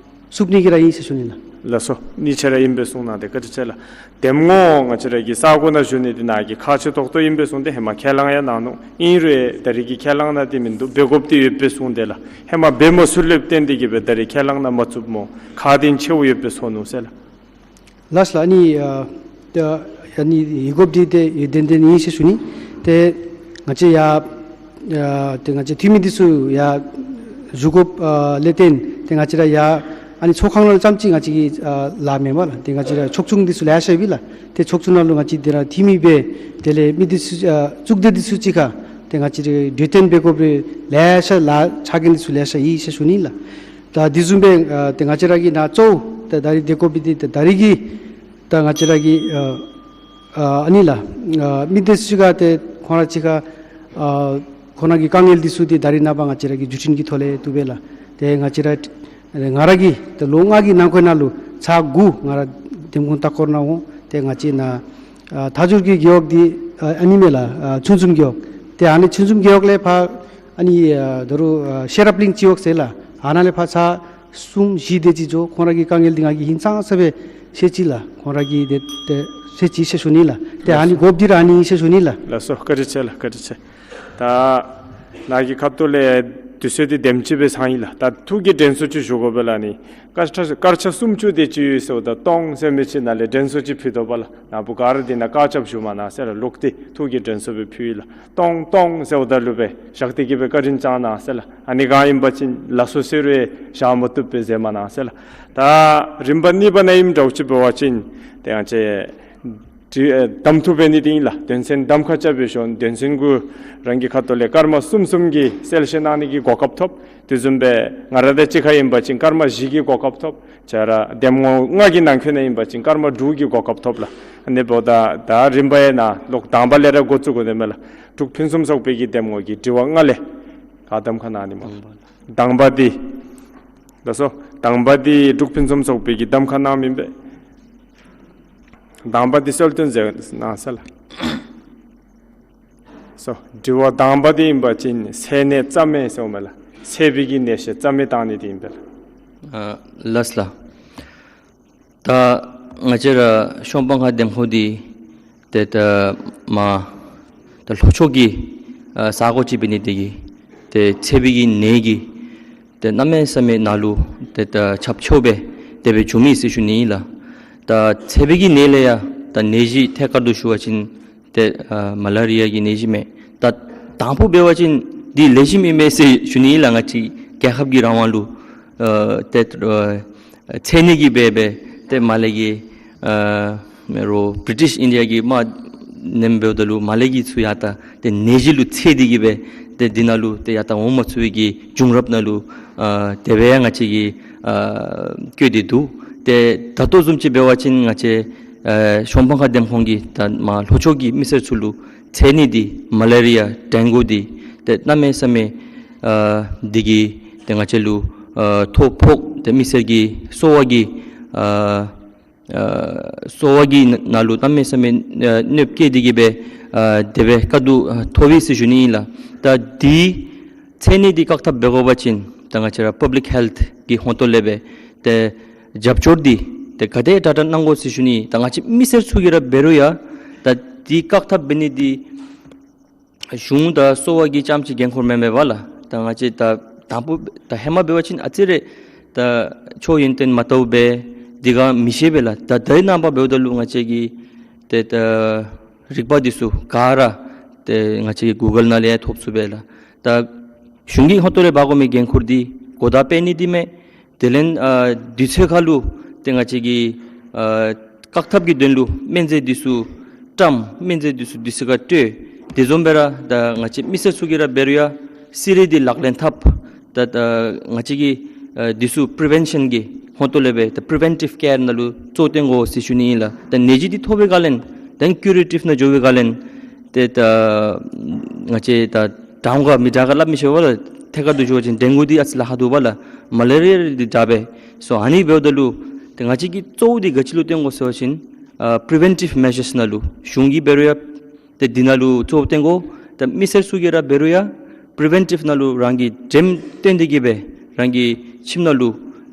བསུབ་ནི་གི་ར་ཨིན་ཟེར་ཞུ་ནི་ལགས། ལགས་སོ། གཉིས་ཆ་ར་ཨིན་པས་གསུངས་གནང་དེས་བཀའ་དྲིན་ཆེ་ལགས། འདེམས་ངོ་ང་བཅས་ར་གི་ས་གོ་ནང་ཞུ་ནི་འདི་ནཱ་གིས་ཁག་ཆེ་ཏོག་ཏོ་ཨིན་པས་གསུངས་ཏེ་ཧེ་མ་ཁས་བླངས་ཡང་གནང་ནུག། ཨིན་རུང་ད་རེས་ཀྱི་ཁས་བླངས་ནང་འདི་མིན་འདུག། འབད་དགོཔ་འདི་ཡོད་པས་གསུངས་དེས་ལགས། ཧེ་མ་འབད་མ་ཚུགསཔ་ལས་བརྟེན་ཏེ་གིས་སྦེ་ད་རེས་ཁས་བླངས་ནང་མ་བཙུགསཔ་སྨོ། ཁག་དོན་ཆེཝ་ཡོད་པས་ཚོར་ནུག་ཟེར་ལགས། ལགས་ལགས། ཨ་ནི་ཨ་ད་ཨ་ནི་ཡོད་དགོཔ་འདི་ཏེ་ཡོད་དོན་དོན་ཨིན་ཟེར་ཞུ་ནི། ཏེ་ང་བཅས་ཡར་ཨ་ཏེ་ང་བཅས་འཐུས་མི་འདི་ཚུ་ཡར་བཞུགས་དགོཔ་ཨ་ལས་བརྟེན་ཏེ་ང་བཅས་ར་ཡར་ཨ་ནི་ཚོགས་ཁང་ནང་ལུ་ཙམ་ཅིག་ང་བཅས་ཀྱིས་ཨ་ལཱ་མེན་པས་ལགས། ཏེ་ང་བཅས་ར་ཚོགས་ཆུང་འདི་ཚུ་ལེ་ཤ་ཡོད་པས་ལགས། ཏེ་ཚོགས་ཆུང་ནང་ལུ་ང་བཅས་འདི་ར་འཐུས་མི་སྦེ་དེ་ལས་མི་འདི་ཚུ་ཨ་གཙུག་སྡེ་འདི་ཚུ་གཅིག་ཁར་ཏེ་ང་བཅས་ར་གྲོས་བསྟུན་འབད་དགོཔ་རེ་ལེ་ཤ་ལཱ་ཆ་རྐྱེན་འདི་ཚུ་ལེ་ཤ་ཡོད་ཟེར་ཞུ་ནི་ལགས། ད་དེ་བཟུམ་སྦེ་ཨ་ཏེ་ང་བཅས་ར་གི་ནཱ་གཙོ་བོ་ད་ད་རིས་སྡོད་དགོ་པའི་འདི་ད་ད་རིས་ཀྱི་ད་ང་བཅས་ར་གི་ཨ་ཨ་ཨ་ནི་ལགས། ཨ་མི་སྡེ་གཅིག་ཁར་ཏེ་ཁོང་ར་གཅིག་ཁར་ཨ་ཁོང་ར་གི་དཀའ་ངལ་འདི་ཚུ་འདི་ད་རིས་ནངས་པ་ང་བཅས་ར་གིས་བརྒྱུད་འཕྲིན་གྱི་ཐོག་ལས་བཏུབ་པས་ལགས། ཏེ་ང་བཅས་ར་ང་ར་གིས་ད་ལོ་ལྔ་གི་ནང་འཁོད་ནང་ལུ་ཚར་དགུ་ང་ར་འདེམས་ཁོངས་ལྟ་སྐོར་ནང་འོང་། ཏེ་ང་བཅས་ནཱ་ཨ་མཐའ་འཇུག་གི་རྒེད་འོག་འདི་ཨ་ཨ་ནི་མས་ལགས། ཨ་ཆུང་འཛོམས་རྒེད་འོག། ཏེ་ཨ་ནི་ཆུང་འཛོམས་རྒེད་འོག་ལས་ཕར་ཨ་ནི་ཨ་ད་རུང་ཨ་ཤེས་རབ་གླིང་སྤྱི་འོག་ཟེར་ལགས། ཨ་ནཱ་ལས་ཕར་ཚར་གསུམ་བཞི་དེ་ཅིག་འགྱོ། ཁོང་ར་གི་དཀའ་ངལ་འདི་ང་གིས་ཧིང་ཚང་ས་སྦེ་ཤེས་ཅི་ལགས། ཁོང་ར་གི་དེ་དེ་ཤེས་ཅི་ཟེར་ཞུ་ནི་ལགས། ཏེ་ཨ་ནི་དགོཔ་འདི་ར་ཨ་ནི་ཨིན་ཟེར་ཞུ་ནི་ལགས། ལགས་སོ། བཀའ་དྲིན་ཆེ་ལགས། བཀའ་དྲིན་ཆེ། ད་ནཱ་གི་ཁ་ཐུག་ལས་དུས་ཚོད་འདི་དེམ་ཅིག་སྦེ་ཚང་ཡི་ལགས། ད་ཐུགས་ཀྱི་དྲན་གསོ་ཅིག་ཞུ་དགོ་པས་ལགས། ཨ་ནི་སྐར་ཆ་སྐར་ཆ་སུམ་ཅུ་དེ་ཅིག་ཡོད་ཟེརཝ་ད་སྟོང་ཟེར་མི་ཅིག་ནང་ལས་དྲན་གསོ་ཅིག་ཕུལ་དོ་པས་ལགས། ནཱ་བུ་ག་ར་འདི་ནང་བཀག་ཆ་ཞུ་མ་གནང་ཟེར་ལགས། ལོག་སྟེ་ཐུགས་ཀྱི་དྲན་གསོ་སྦེ་ཕུལ་ཡི་ལགས། སྟོང་སྟོང་ཟེརཝ་ད་ལུ་སྦེ་བཞག་སྟེ་གིས་སྦེ་བཀའ་དྲིན་བསྐྱང་གནང་ཟེར་ལགས། ཨ་ནི་ག་ཨིན་པ་ཅིན་ལགས་སོ་ཟེར་རུང་བཞག་མ་བཏུབ་པས་ཟེར་མ་གནང་ཟེར་ལགས། ད་རིམ་པ་གཉིས་པ་ནང་ཨིནམ་འདྲཝ་ཅིག་འབད་བ་ཅིན་ཏེ་ང་བཅས་ དྲི་ཨེ་གདམ་འཐུ་འབད་ནི་འདི་ཨིན་ལགས། དོན་ཚན་གདམ་ཁ་རྐྱབ་སྦེ་ཞིནམ་དོན་ཚན་གུ་རང་གི་ཁ་ཐུག་ལས་སྐར་མ་གསུམ་གསུམ་གྱི་གསལ་བཤད་གནང་ནི་གི་གོ་སྐབས་ཐོབ། དེ་བཟུམ་སྦེ་ང་ར་དང་གཅིག་ཁར་ཨིན་པ་ཅིན་སྐར་མ་བཞི་གི་གོ་སྐབས་ཐོབ། ཁྱེད་ར་འདེམས་ངོ་ལྔ་གི་ནང་འཁོད་ནང་ཨིན་པ་ཅིན་སྐར་མ་དྲུག་གི་གོ་སྐབས་ཐོབ་ལགས། ཨ་ནི་འབདཝ་ད་ད་རིམ་པ་ཡང་ནཱ་ལོག་དང་པ་ལས་ར་འགོ་བཙུགས་དགོ་ནི་མས་ལགས། འབྲུག་ཕུན་སུམ་ཚོགས་པའི་གི་འདེམས་ངོ་གི་དྲི་བ་ལྔ་ལས་ག་གདམ་ཁ་གནང་ནི་སྨོ། དང་པ་འདི་ལགས་སོ། དང་པ་འདི་འབྲུག་ཕུན་སུམ་ཚོགས་པའི་གི་གདམ་ཁ་གནངམ་ཨིན་པས། དང་པ་འདི་གསལ་སྟོན་མཛད་གནང་ཟེར་ལགས། སོ། དྲི་བ་དང་པ་འདི་ཨིན་པ་ཅིན་ཚད་ནད་རྩ་མེད་ཟེརཝ་མས་ལགས། ཚད་པའི་གི་ནད་གཞི་རྩ་མེད་བཏང་ནི་འདི་ཨིན་པས་ལགས། ཨ་ལགས་ལགས། ད་ང་བཅས་ར་ཤོམ་སྤང་ཁ་འདེམས་ཁོངས་འདི་ཏེ་ད་མ་ད་ལྷོ་ཕྱོགས་ཀྱི་ཨ་ས་གོ་ཅིག་འབད་ནི་འདི་གིས་ཏེ་ཚད་པའི་གི་ནད་ཀྱི་ཏེ་གནམ་མེད་ས་མེད་ནཱ་ལུ་ཏེ་ད་ཁྱབ་ཆེཝ་སྦེ་དེ་སྦེ་བྱུང་མི་ཟེར་ཞུ་ནི་ཨིན་ལགས། ད་ཚད་པའི་གི་ནད་ལས་ཡང་ད་ནད་གཞི་ཐད་ཀར་དུ་ཞུ་བ་ཅིན་ཏེ་ཨ་མ་ལ་རི་ཡ་གི་ནད་གཞི་མས། ད་དང་པ་འབད་བ་ཅིན་འདི་ལེགས་ཤོམ་ཨིན་མས་ཟེར་ཞུ་ནི་ཨིན་ལགས། ང་བཅས་རྒྱལ་ཁབ་ཀྱི་རང་དབང་ལུ་ཨ་ཏེ་ཨ་ཚད་ནི་གི་སྦེ་སྦེ་ཏེ་མ་ལས་ཀྱི་ཨ་མེ་རོ་བི་རི་ཊིཤ་ཨིན་ཌི་ཡ་གི་དམག་ནེམ་འབདཝ་ད་ལུ་མ་ལས་ཀྱི་ཚུ་ཡར་ད་ཏེ་ནད་གཞི་ལུ་ཚད་དེ་གི་སྦེ་ཏེ་འདི་ནང་ལུ་ཏེ་ཡར་ད་འོང་མ་ཚུགས་པའི་གི་བྱུང་རབས་ནང་ལུ་ཨ་དེ་སྦེ་ཡང་ང་བཅས་ཀྱིས་ཨ་བཀོད་དེ་འདུག། ཏེ་ད་ལྟོ་བཟུམ་ཅིག་འབད་བ་ཅིན་ང་བཅས་ཨ་ཤོམ་སྤང་ཁ་འདེམས་ཁོངས་ཀྱི་ད་མ་ལྷོ་ཕྱོགས་ཀྱི་མི་སེར་ཚུ་ལུ་ཚད་ནི་འདི་མ་ལ་རི་ཡ་ཌེང་གུ་འདི་ཏེ་གནམ་མེད་ས་མེད་ཨ་འདི་གིས་ཏེ་ང་བཅས་ལུ་ཨ་ཐོ་ཕོག་ཏེ་མི་སེར་གྱི་གསོ་བ་གི་ཨ་ཨ་གསོ་བ་གི་ནང་ལུ་གནམ་མེད་ས་མེད་ཨ་གནོདཔ་བཀལ་ཏེ་གི་སྦེ་ཨ་དེ་སྦེ་དཀའ་སྡུག་ཨ་ཐོབ་ཡི་ཟེར་ཞུ་ནི་ཨིན་ལགས། ད་འདི་ཚད་ནི་འདི་བཀག་ཐབས་འབད་དགོ་པ་ཅིན་ད་ང་བཅས་ར་པབ་ལིཀ་ཧེལཐ་གི་ཧོང་ཏོ་ལས་སྦེ་ཏེ་རྒྱབ་སྐྱོར་འདི་ཏེ་ག་དེ་དྲག་དྲག་གནང་དགོ་ཟེར་ཞུ་ནི། ད་ང་བཅས་མི་སེར་ཚུ་གིས་ར་འབད་རུང་ཡང་ད་འདི་བཀག་ཐབས་འབད་ནི་འདི་གཞུང་དང་གསོ་བ་གི་རྐྱངམ་ཅིག་འགན་ཁུར་མེན་མས་པ་ལགས། ད་ང་བཅས་ད་དང་པ་ད་ཧེ་མ་འབད་བ་ཅིན་ཨ་ཙི་རེ་ད་ཆོས་ཡོན་ཏན་མ་དག་པས། འདི་ག་མི་ཤེས་པས་ལགས། ད་ད་རེས་ནངས་པ་འབདཝ་ད་ལུ་ང་བཅས་ཀྱིས་ཏེ་ད་རིག་པ་འདི་ཚུ་ག་ར་ཏེ་ང་བཅས་ཀྱི་གུ་གཱལ་ནང་ལས་ཡང་ཐོབ་ཚུགས་པས་ལགས། ད་གཞུང་གི་ཧོང་ཏོ་ལས་འབག་དགོ་མི་འགན་ཁུར་འདི་གོ་བརྡ་སྤེལ་ནི་འདི་མས། དེ་ལས་ཨ་དུས་ཚོད་ཁར་ལུ་ཏེ་ང་བཅས་ཀྱིས་ཨ་བཀག་ཐབས་ཀྱི་དོན་ལུ་སྨན་རྫས་འདི་ཚུ་བཀྲམ། སྨན་རྫས་འདི་ཚུ་དུས་ཚོད་ཁར་སྤྲོད། དེ་བཟུམ་སྦེ་ར་ད་ང་བཅས་མི་སེར་ཚུ་གིས་ར་འབད་རུང་ཡང་སི་རི་འདི་ལག་ལེན་འཐབ། ད་ད་ང་བཅས་ཀྱིས་ཨ་འདི་ཚུ་པི་རི་ཝེན་ཤཱན་གྱི་ཧོང་ཏོ་ལས་སྦེ་ད་པི་རི་ཝེན་ཊིབ་ཀེར་ནང་ལུ་གཙོ་བོ་བཏོན་དགོ་ཟེར་ཞུ་ནི་ཨིན་ལགས། ད་ནད་གཞི་འདི་ཐོབ་པའི་སྒང་ལས་ད་ཀུ་རེ་ཊིབ་ནང་འགྱོ་བའི་སྒང་ལས་ཏེ་ད་ང་བཅས་ད་དྲག་འོང་ག་མི་དྲག་ག་སླབ་མི་ཤེས་པས་ལགས། ཐད་ཀར་དུ་ཞུ་བ་ཅིན་ཌེང་གུ་འདི་ཨ་ཙི་ལཱ་ཁག་འདུག་པ་ལགས། མ་ལ་རི་ཡ་འདི་དྲག་པས། སོ་ཨ་ནི་འབདཝ་ད་ལུ་ཏེ་ང་བཅས་ཀྱིས་གཙོ་བོ་འདི་ག་ཅི་ལུ་བཏོན་དགོ་ཟེར་བ་ཅིན་ཨ་པི་རི་ཝེན་ཊིབ་མེ་ཇརས་ནང་ལུ་གཞུང་གིས་འབད་རུང་ཡང་ཏེ་འདི་ནང་ལུ་གཙོ་བོ་བཏོན་དགོ། ད་མི་སེར་ཚུ་གིས་ར་འབད་རུང་ཡང་པི་རི་ཝེན་ཊིབ་ནང་ལུ་རང་གིས་འགྲེམས་སྟོན་ཏེ་གི་སྦེ་རང་གི་ཁྱིམ་ནང་ལུ་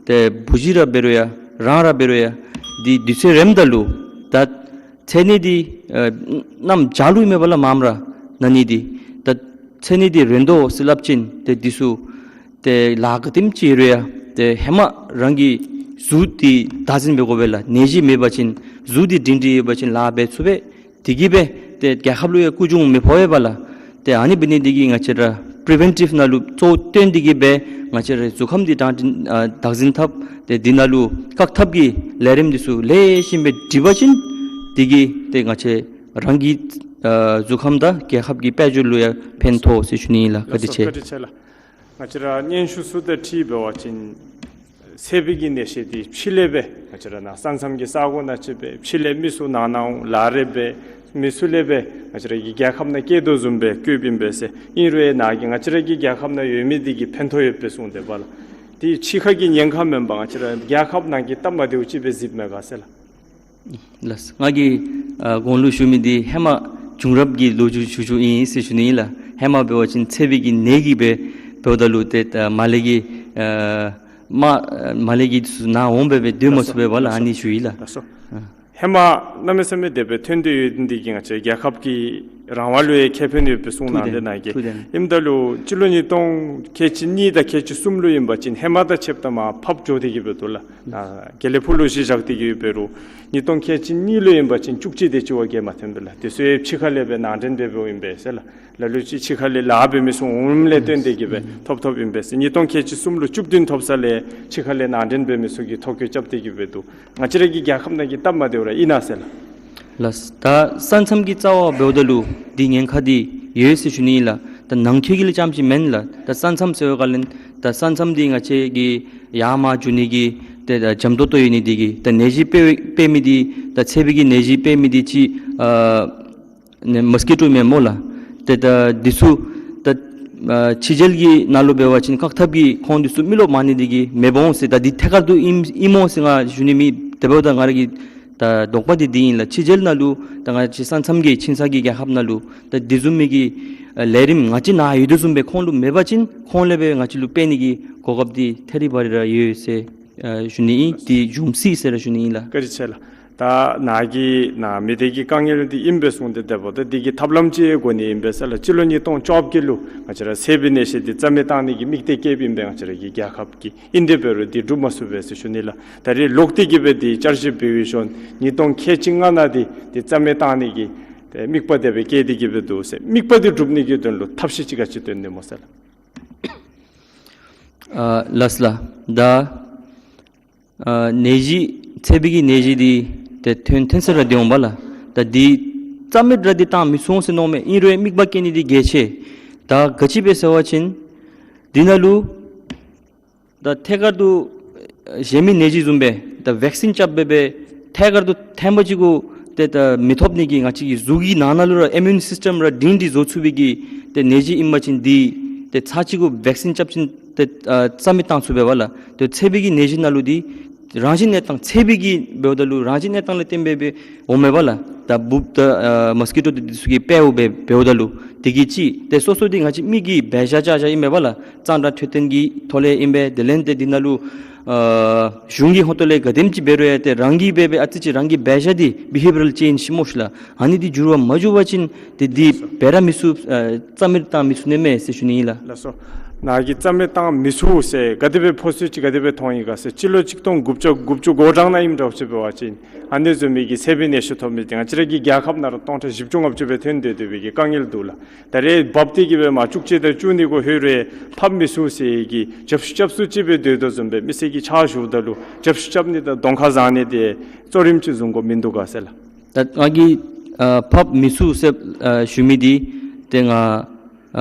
ཏེ་བུ་གཞི་ར་འབད་རུང་ཡང་རང་ར་འབད་རུང་ཡང་འདི་དུས་ཚོད་རནམ་ད་ལུ་ད་ཚད་ནི་འདི་ཨ་གནམ་བྱཱར་ལུ་ཨིན་མས་པ་ལགས། མངམ་ར་ན་ནི་འདི་ད་ཚད་ནི་འདི་རན་དོ་ཟེར་སླབ་ཅིན་ཏེ་འདི་ཚུ་ཏེ་ལཱ་ག་དེམ་ཅིག་རུང་ཡང་ཏེ་ཧེ་མ་རང་གི་གཟུགས་འདི་བདག་འཛིན་འབད་དགོ་པས་ལགས། ནད་གཞི་མེད་པ་ཅིན་གཟུགས་འདི་སྒྲིང་སྒྲིང་ཡོད་པ་ཅིན་ལཱ་འབད་ཚུགས་པས། དེ་གིས་སྦེ་ཏེ་རྒྱལ་ཁབ་ལུ་ཡང་སྐུ་གྱོང་མི་ཕོག་པས་པ་ལགས། ཏེ་ཨ་ནི་འབད་ནི་འདི་གིས་ང་བཅས་ར་པི་རི་ཝེན་ཊིབ་ནང་ལུ་གཙོ་བོ་བཏོན་ཏེ་གི་སྦེ་ང་བཅས་ར་གཟུགས་ཁམས་འདི་དྲང་དྲིན་ཨ་བདག་འཛིན་འཐབ། ཏེ་འདི་ནང་ལུ་བཀག་ཐབས་ཀྱི་ལས་རིམ་འདི་ཚུ་ལེགས་ཤོམ་སྦེ་སྒྲིག་པ་ཅིན་འདི་གིས་ཏེ་ང་བཅས་རང་གི་ཨ་གཟུགས་ཁམས་དང་རྒྱལ་ཁབ་ཀྱི་དཔལ་འབྱོར་ལུ་ཡང་ཕན་ཐོགས་ཟེར་ཞུ་ནི་ཨིན་ལགས། བཀའ་དྲིན་ཆེ། ལགས་སོ། བཀའ་དྲིན་ཆེ་ལགས། ང་བཅས་ར་སྙན་ཞུ་ཚུ་དང་འཁྲིལ་འབད་བ་ཅིན་ཚད་པའི་གི་ནད་གཞི་འདི་ཕྱི་ལས་སྦེ་ང་བཅས་ར་ནཱ་ས་མཚམས་ཀྱི་ས་གོ་ནང་ཅིག་སྦེ་ཕྱི་ལས་མི་ཚུ་ནང་ན་འོང་ལག་རེས་འབད་མི་ཚུ་ལས་སྦེ་ང་བཅས་ར་གི་རྒྱལ་ཁབ་ནང་སྐྱེལ་དོ་བཟུམ་སྦེ་བཀོདཔ་ཨིན་པས་ཟེར། ཨིན་རུང་ཡང་ནཱ་གི་ང་བཅས་ར་གི་རྒྱལ་ཁབ་ནང་ཡོད་མི་འདི་གིས་ཕན་ཐོགས་ཡོདཔ་སྦེ་གསུངས་ཏེ་པ་ལགས། འདི་ཕྱི་ཁ་གི་ཉེན་ཁ་མེན་པར་ང་བཅས་ར་རྒྱལ་ཁབ་ནང་གི་སྟབས་མ་བདེཝ་ཅིག་སྦེ་གཟིགསཔ་མས་ག་ཟེར་ལགས། ལགས། ང་གིས་ཨ་གོང་ལུ་ཞུ་མི་འདི་ཧེ་མ་བྱུང་རབས་ཀྱི་ལོ་རྒྱུས་ཞུ་ཞུཝ་ཨིན་ཟེར་ཞུ་ནི་ཨིན་ལགས། ཧེ་མ་འབད་བ་ཅིན་ཚད་པའི་གི་ནད་ཀྱིས་སྦེ་འབདཝ་ད་ལུ་ཏེ་ཨ་མ་ལས་ཀྱི་ཨ་མ་མ་ལས་ཀྱི་ནང་འོང་སྦེ་སྦེ་སྡོད་མ་ཚུགས་པས་པ་ལགས། ཨ་ནི་ཞུ་ཡི་ལགས། ལགས་སོ། ཨ་ཧེ་མ་གནམ་མེད་ས་མེད་དེ་སྦེ་ཐོན་ཏེ་ཡོད་ནི་འདི་གིས་ང་བཅས་རྒྱལ་ཁབ་ཀྱི་རང་དབང་ལུ་ཡང་ཁེ་ཕན་ཡོདཔ་སྦེ་གསུངས་གནང་སྟེ་ནཱ་གི། ཐུགས་བདེན། ཨིནམ་ད་ལུ་སྤྱི་ལོ་ཉིས་སྟོང་ཁལ་གཅིག་གཉིས་དང་ཁལ་གཅིག་གསུམ་ལུ་ཨིན་པ་ཅིན་ཧེ་མ་དང་ཕྱདཔ་ད་མར་ཕབ་འགྱོ་སྟེ་གི་སྦེ་འདུག་ལགས། ཨ་དགེ་ལེགས་ཕུག་ལུ་གཞི་བཞག་སྟེ་གི་འབད་རུང་ཉིས་སྟོང་ཁལ་གཅིག་གཉིས་ལུ་ཨིན་པ་ཅིན་བཅུ་གཅིག་དེ་ཅིག་བ་གིས་མ་ཐོན་པས་ལགས། དེ་ཚུ་ཡང་ཕྱི་ཁ་ལས་སྦེ་ནང་འདྲེན་འབད་འབདཝ་ཨིན་པས་ཟེར་ལགས། ལ་ལུ་ཅིག་ཕྱི་ཁ་ལས་ལཱ་འབད་མི་ཚུ་འོངམ་ལས་བརྟེན་ཏེ་གི་སྦེ་ཐོབ་ཐོབ་ཨིན་པས་ཟེར། ཉིས་སྟོང་ཁལ་གཅིག་གསུམ་ལུ་བཅུ་བདུན་ཐོབ་ས་ལས་ཕྱི་ཁ་ལས་ནང་འདྲེན་འབད་མི་ཚུ་གིས་ཐོ་བཀོད་རྐྱབ་སྟེ་གི་སྦེ་འདུག། ང་བཅས་ར་གི་རྒྱལ་ཁབ་ནང་གི་སྟབས་མ་བདེཝ་ར་ཨིན་ན་ཟེར་ལགས། ལགས། ད་ས་མཚམས་ཀྱི་རྩ་བ་འབདཝ་ད་ལུ་འདི་ཉེན་ཁ་འདི་ཡོད་ཟེར་ཞུ་ནི་ཨིན་ལགས། ད་ནང་འཁོད་ཀྱི་ལས་རྐྱངམ་ཅིག་མེན་ལགས། ད་ས་མཚམས་ཟེར་བའི་སྒང་ལས་ད་ས་མཚམས་འདི་ང་བཅས་ཀྱི་ཡར་མར་འགྱོ་ནི་གི་ཏེ་ད་འཇམ་ཏོག་ཏོ་ཡོད་ནི་འདི་གིས་ད་ནད་གཞི་སྤེལ་སྤེལ་མི་འདི་ད་ཚད་པའི་གི་ནད་གཞི་སྤེལ་མི་འདི་ཅིག་ཨ་ནི་མོས་ཀི་ཊོ་མས་སྨོ་ལགས། ཏེ་ད་འདི་ཚུ་ད་ཨ་ཕྱི་རྒྱལ་གྱི་ནང་ལུ་འབད་བ་ཅིན་བཀག་ཐབས་ཀྱིས་ཁོང་འདི་ཚུ་མི་རློབས་མ་ནི་འདི་གིས་མེདཔ་འོང་ཟེར། ད་འདི་ཐད་ཀར་དུ་ཨིན་ཨིནམ་འོང་ཟེར་ང་ཞུ་ནི་མེད། དེ་འབདཝ་ད་ང་ར་གི་ད་དོགས་པ་འདི་འདི་ཨིན་ལགས། ཕྱི་རྒྱལ་ནང་ལུ་ད་ང་བཅས་ས་མཚམས་ཀྱི་ཆིངས་ས་གི་རྒྱལ་ཁབ་ནང་ལུ་ད་འདི་བཟུམ་མའི་གི་ཨ་ལས་རིམ་ང་བཅས་ནཱ་ཡོད་དོ་བཟུམ་སྦེ་ཁོང་ལུ་མེད་པ་ཅིན་ཁོང་ལས་སྦེ་ང་བཅས་ལུ་སྤེལ་ནི་གི་གོ་སྐབས་འདི་ཐད་རི་བ་རི་ར་ཡོད་ཟེར་ཨ་ཞུ་ནི་ཨིན། འདི་འབྱུང་སྲིད་ཟེར་ར་ཞུ་ནི་ཨིན་ལགས། བཀའ་དྲིན་ཆེ་ལགས། ད་ནཱ་གི་ནཱ་མི་སྡེ་གི་དཀའ་ངལ་འདི་ཨིན་པས་གསུངས་ཏེ་དེ་འབདཝ་ད་འདི་གི་ཐབས་ལམ་ཅིག་དགོ་ནི་ཨིན་པས་ཟེར་ལགས། སྤྱི་ལོ་ཉིས་སྟོང་བཅོ་བརྒྱད་ལུ་ང་བཅས་ར་ཚད་པའི་ནད་གཞི་འདི་རྩ་མེད་བཏང་ནི་གི་དམིགས་གཏད་བསྐྱེདཔ་ཨིན་པས། ང་བཅས་ར་གི་རྒྱལ་ཁབ་ཀྱིས། ཨིན་ཏེ་འབད་རུང་འདི་འགྲུབ་མ་ཚུགས་པས་ཟེར་ཞུ་ནི་ལགས། ད་རེས་ལོག་སྟེ་གི་སྦེ་འདི་བསྐྱར་ཞིབ་འབད་བའི་ཤུལ་ཉིས་སྟོང་ཁལ་གཅིག་ལྔ་ནང་འདི་འདི་རྩ་མེད་བཏང་ནི་གི་ཏེ་དམིགས་པ་དེ་སྦེ་བསྐྱེད་དེ་གི་སྦེ་འདུག་ཟེར། དམིགས་པ་འདི་འགྲུབ་ནི་གི་དོན་ལུ་ཐབས་ཤེས་ཅིག་ག་ཅི་བཏོན་ནི་སྨོ་ཟེར་ལགས། ཨ་ལགས་ལགས། ད་ཨ་ནད་གཞི་ཚད་པའི་གི་ནད་གཞི་འདི་ཏེ་ཐོན་ཐོན་ས་ར་འདི་འོང་པ་ལགས། ད་འདི་རྩ་མེད་ར་འདི་བཏང་མི་ཚུགས་འོང་ཟེར་མནོཝ་མས། ཨིན་རུང་དམིགས་པ་བསྐྱེད་ནི་འདི་གལ་ཆེ། ད་ག་ཅི་སྦེ་ཟེར་བ་ཅིན་འདི་ནང་ལུ་ད་ཐད་ཀར་དུ་ཨ་གཞན་མི་ནད་གཞི་བཟུམ་སྦེ་ད་བེག་སིན་རྐྱབ་སྦེ་སྦེ་ཐད་ཀར་དུ་ཐོན་པ་ཅིག་གུ་ཏེ་ད་མི་ཐོབ་ནི་གི་ང་བཅས་ཀྱི་གཟུགས་ཀྱི་ནང་ན་ལུ་ར་ཨི་མིའུན་སིསི་ཊེམ་ར་སྒྲིང་སྒྲི་བཟོ་ཚུགས་པའི་གི་ཏེ་ནད་གཞི་ཨིན་པ་ཅིན་འདི་ཏེ་ཚར་གཅིག་གུ་བེག་སིན་རྐྱབ་ཞིནམ་ཏེ་ཨ་རྩ་མེད་བཏང་ཚུགས་པས་པ་ལགས། ཏེ་ཚད་པའི་གི་ནད་གཞི་ནང་ལུ་འདི་རང་བཞིན་གནས་སྟངས་ཚད་པའི་གི་འབདཝ་ད་ལུ་རང་བཞིན་གནས་སྟངས་ལས་བརྟེན་སྦེ་སྦེ་འོང་མས་པ་ལགས། ད་འབུཔ་ད་ཨ་མོས་ཀི་ཊོ་འདི་འདི་ཚུ་གིས་སྤེལཝ་སྦེ་འབདཝ་ད་ལུ་དེ་གིས་ཅིག་ཏེ་སོ་སོ་འདི་ང་བཅས་མི་གི་འབད་བཞག་བྱ་བཞག་ཨིན་མས་པ་ལགས། གཙང་སྦྲ་འཕྲོད་བསྟེན་གྱི་ཐོག་ལས་ཨིན་པས། དེ་ལས་ཏེ་འདི་ནང་ལུ་ཨ་གཞུང་གི་ཧོངས་ཏོ་ལས་ག་དེམ་ཅིག་འབད་རུང་ཡང་ཏེ་རང་གིས་འབད་སྦེ་ཨ་ཙི་ཅིག་རང་གི་འབད་བཞག་འདི་བི་ཧེ་བི་རལ་ཅེནཇ་ཟེར་སྨོ་ཤིག་ལགས། ཨ་ནི་འདི་འགྱུར་བ་མ་འགྱུར་བ་ཅིན་ཏེ་འདི་འབད་ར་མི་ཚུགས། ཨ་རྩ་མེད་བཏང་མི་ཚུགས་ནི་མས་ཟེར་ཞུ་ནི་ཨིན་ལགས། ལགས་སོ། ནཱ་གིས་རྩ་མེད་བཏང་མི་ཚུགས་ཟེར་ག་དེ་སྦེ་ཕོ་ཚོད་ཅིག་ག་དེ་སྦེ་མཐོང་ཡི་ག་ཟེར། སྤྱི་ལོ་ཆིག་སྟོང་དགུ་བརྒྱ་དགུ་བཅུ་གོ་གྲངས་ནང་ཨིནམ་འདྲཝ་ཅིག་འབད་བ་ཅིན་ཨ་ནི་བཟུམ་མའི་གི་ཚད་པའི་ནད་གཞི་ཐོབ་མི་འདི་ང་བཅས་ར་གི་རྒྱལ་ཁབ་ནང་ར་སྟོང་ཕྲག་བཞི་བཅུ་ལྔ་བཅུ་སྦེ་ཐོན་སྡོད་སྡོད་པའི་གི་དཀའ་ངལ་འདུག་ལགས། ད་རེས་འབབ་སྟེ་གི་སྦེ་མར་བཅུག་ཅི་དང་བཅུག་ནི་གུ་ལྷོད་རུང་ཕབ་མི་ཚུགས་ཟེར་གི་རྒྱབ་བཤུད་རྐྱབ་ཚུགས་ཅི་སྦེ་སྡོད་དོ་བཟུམ་སྦེ་མི་སེར་གྱི་ཕྱག་ཞུཝ་ད་ལུ་རྒྱབ་བཤུད་རྐྱབ་ནི་དང་གདོང་ཁ་བཟང་ནི་འདི་གཙོ་རིམ་ཅིག་བཟུང་དགོཔ་མིན་འདུག་ག་ཟེར་ལགས། ད་ང་གིས་ཨ་ཕབ་མི་ཚུགས་ཟེར་ཨ་ཞུ་མི་འདི་ཏེ་ང་ཨ་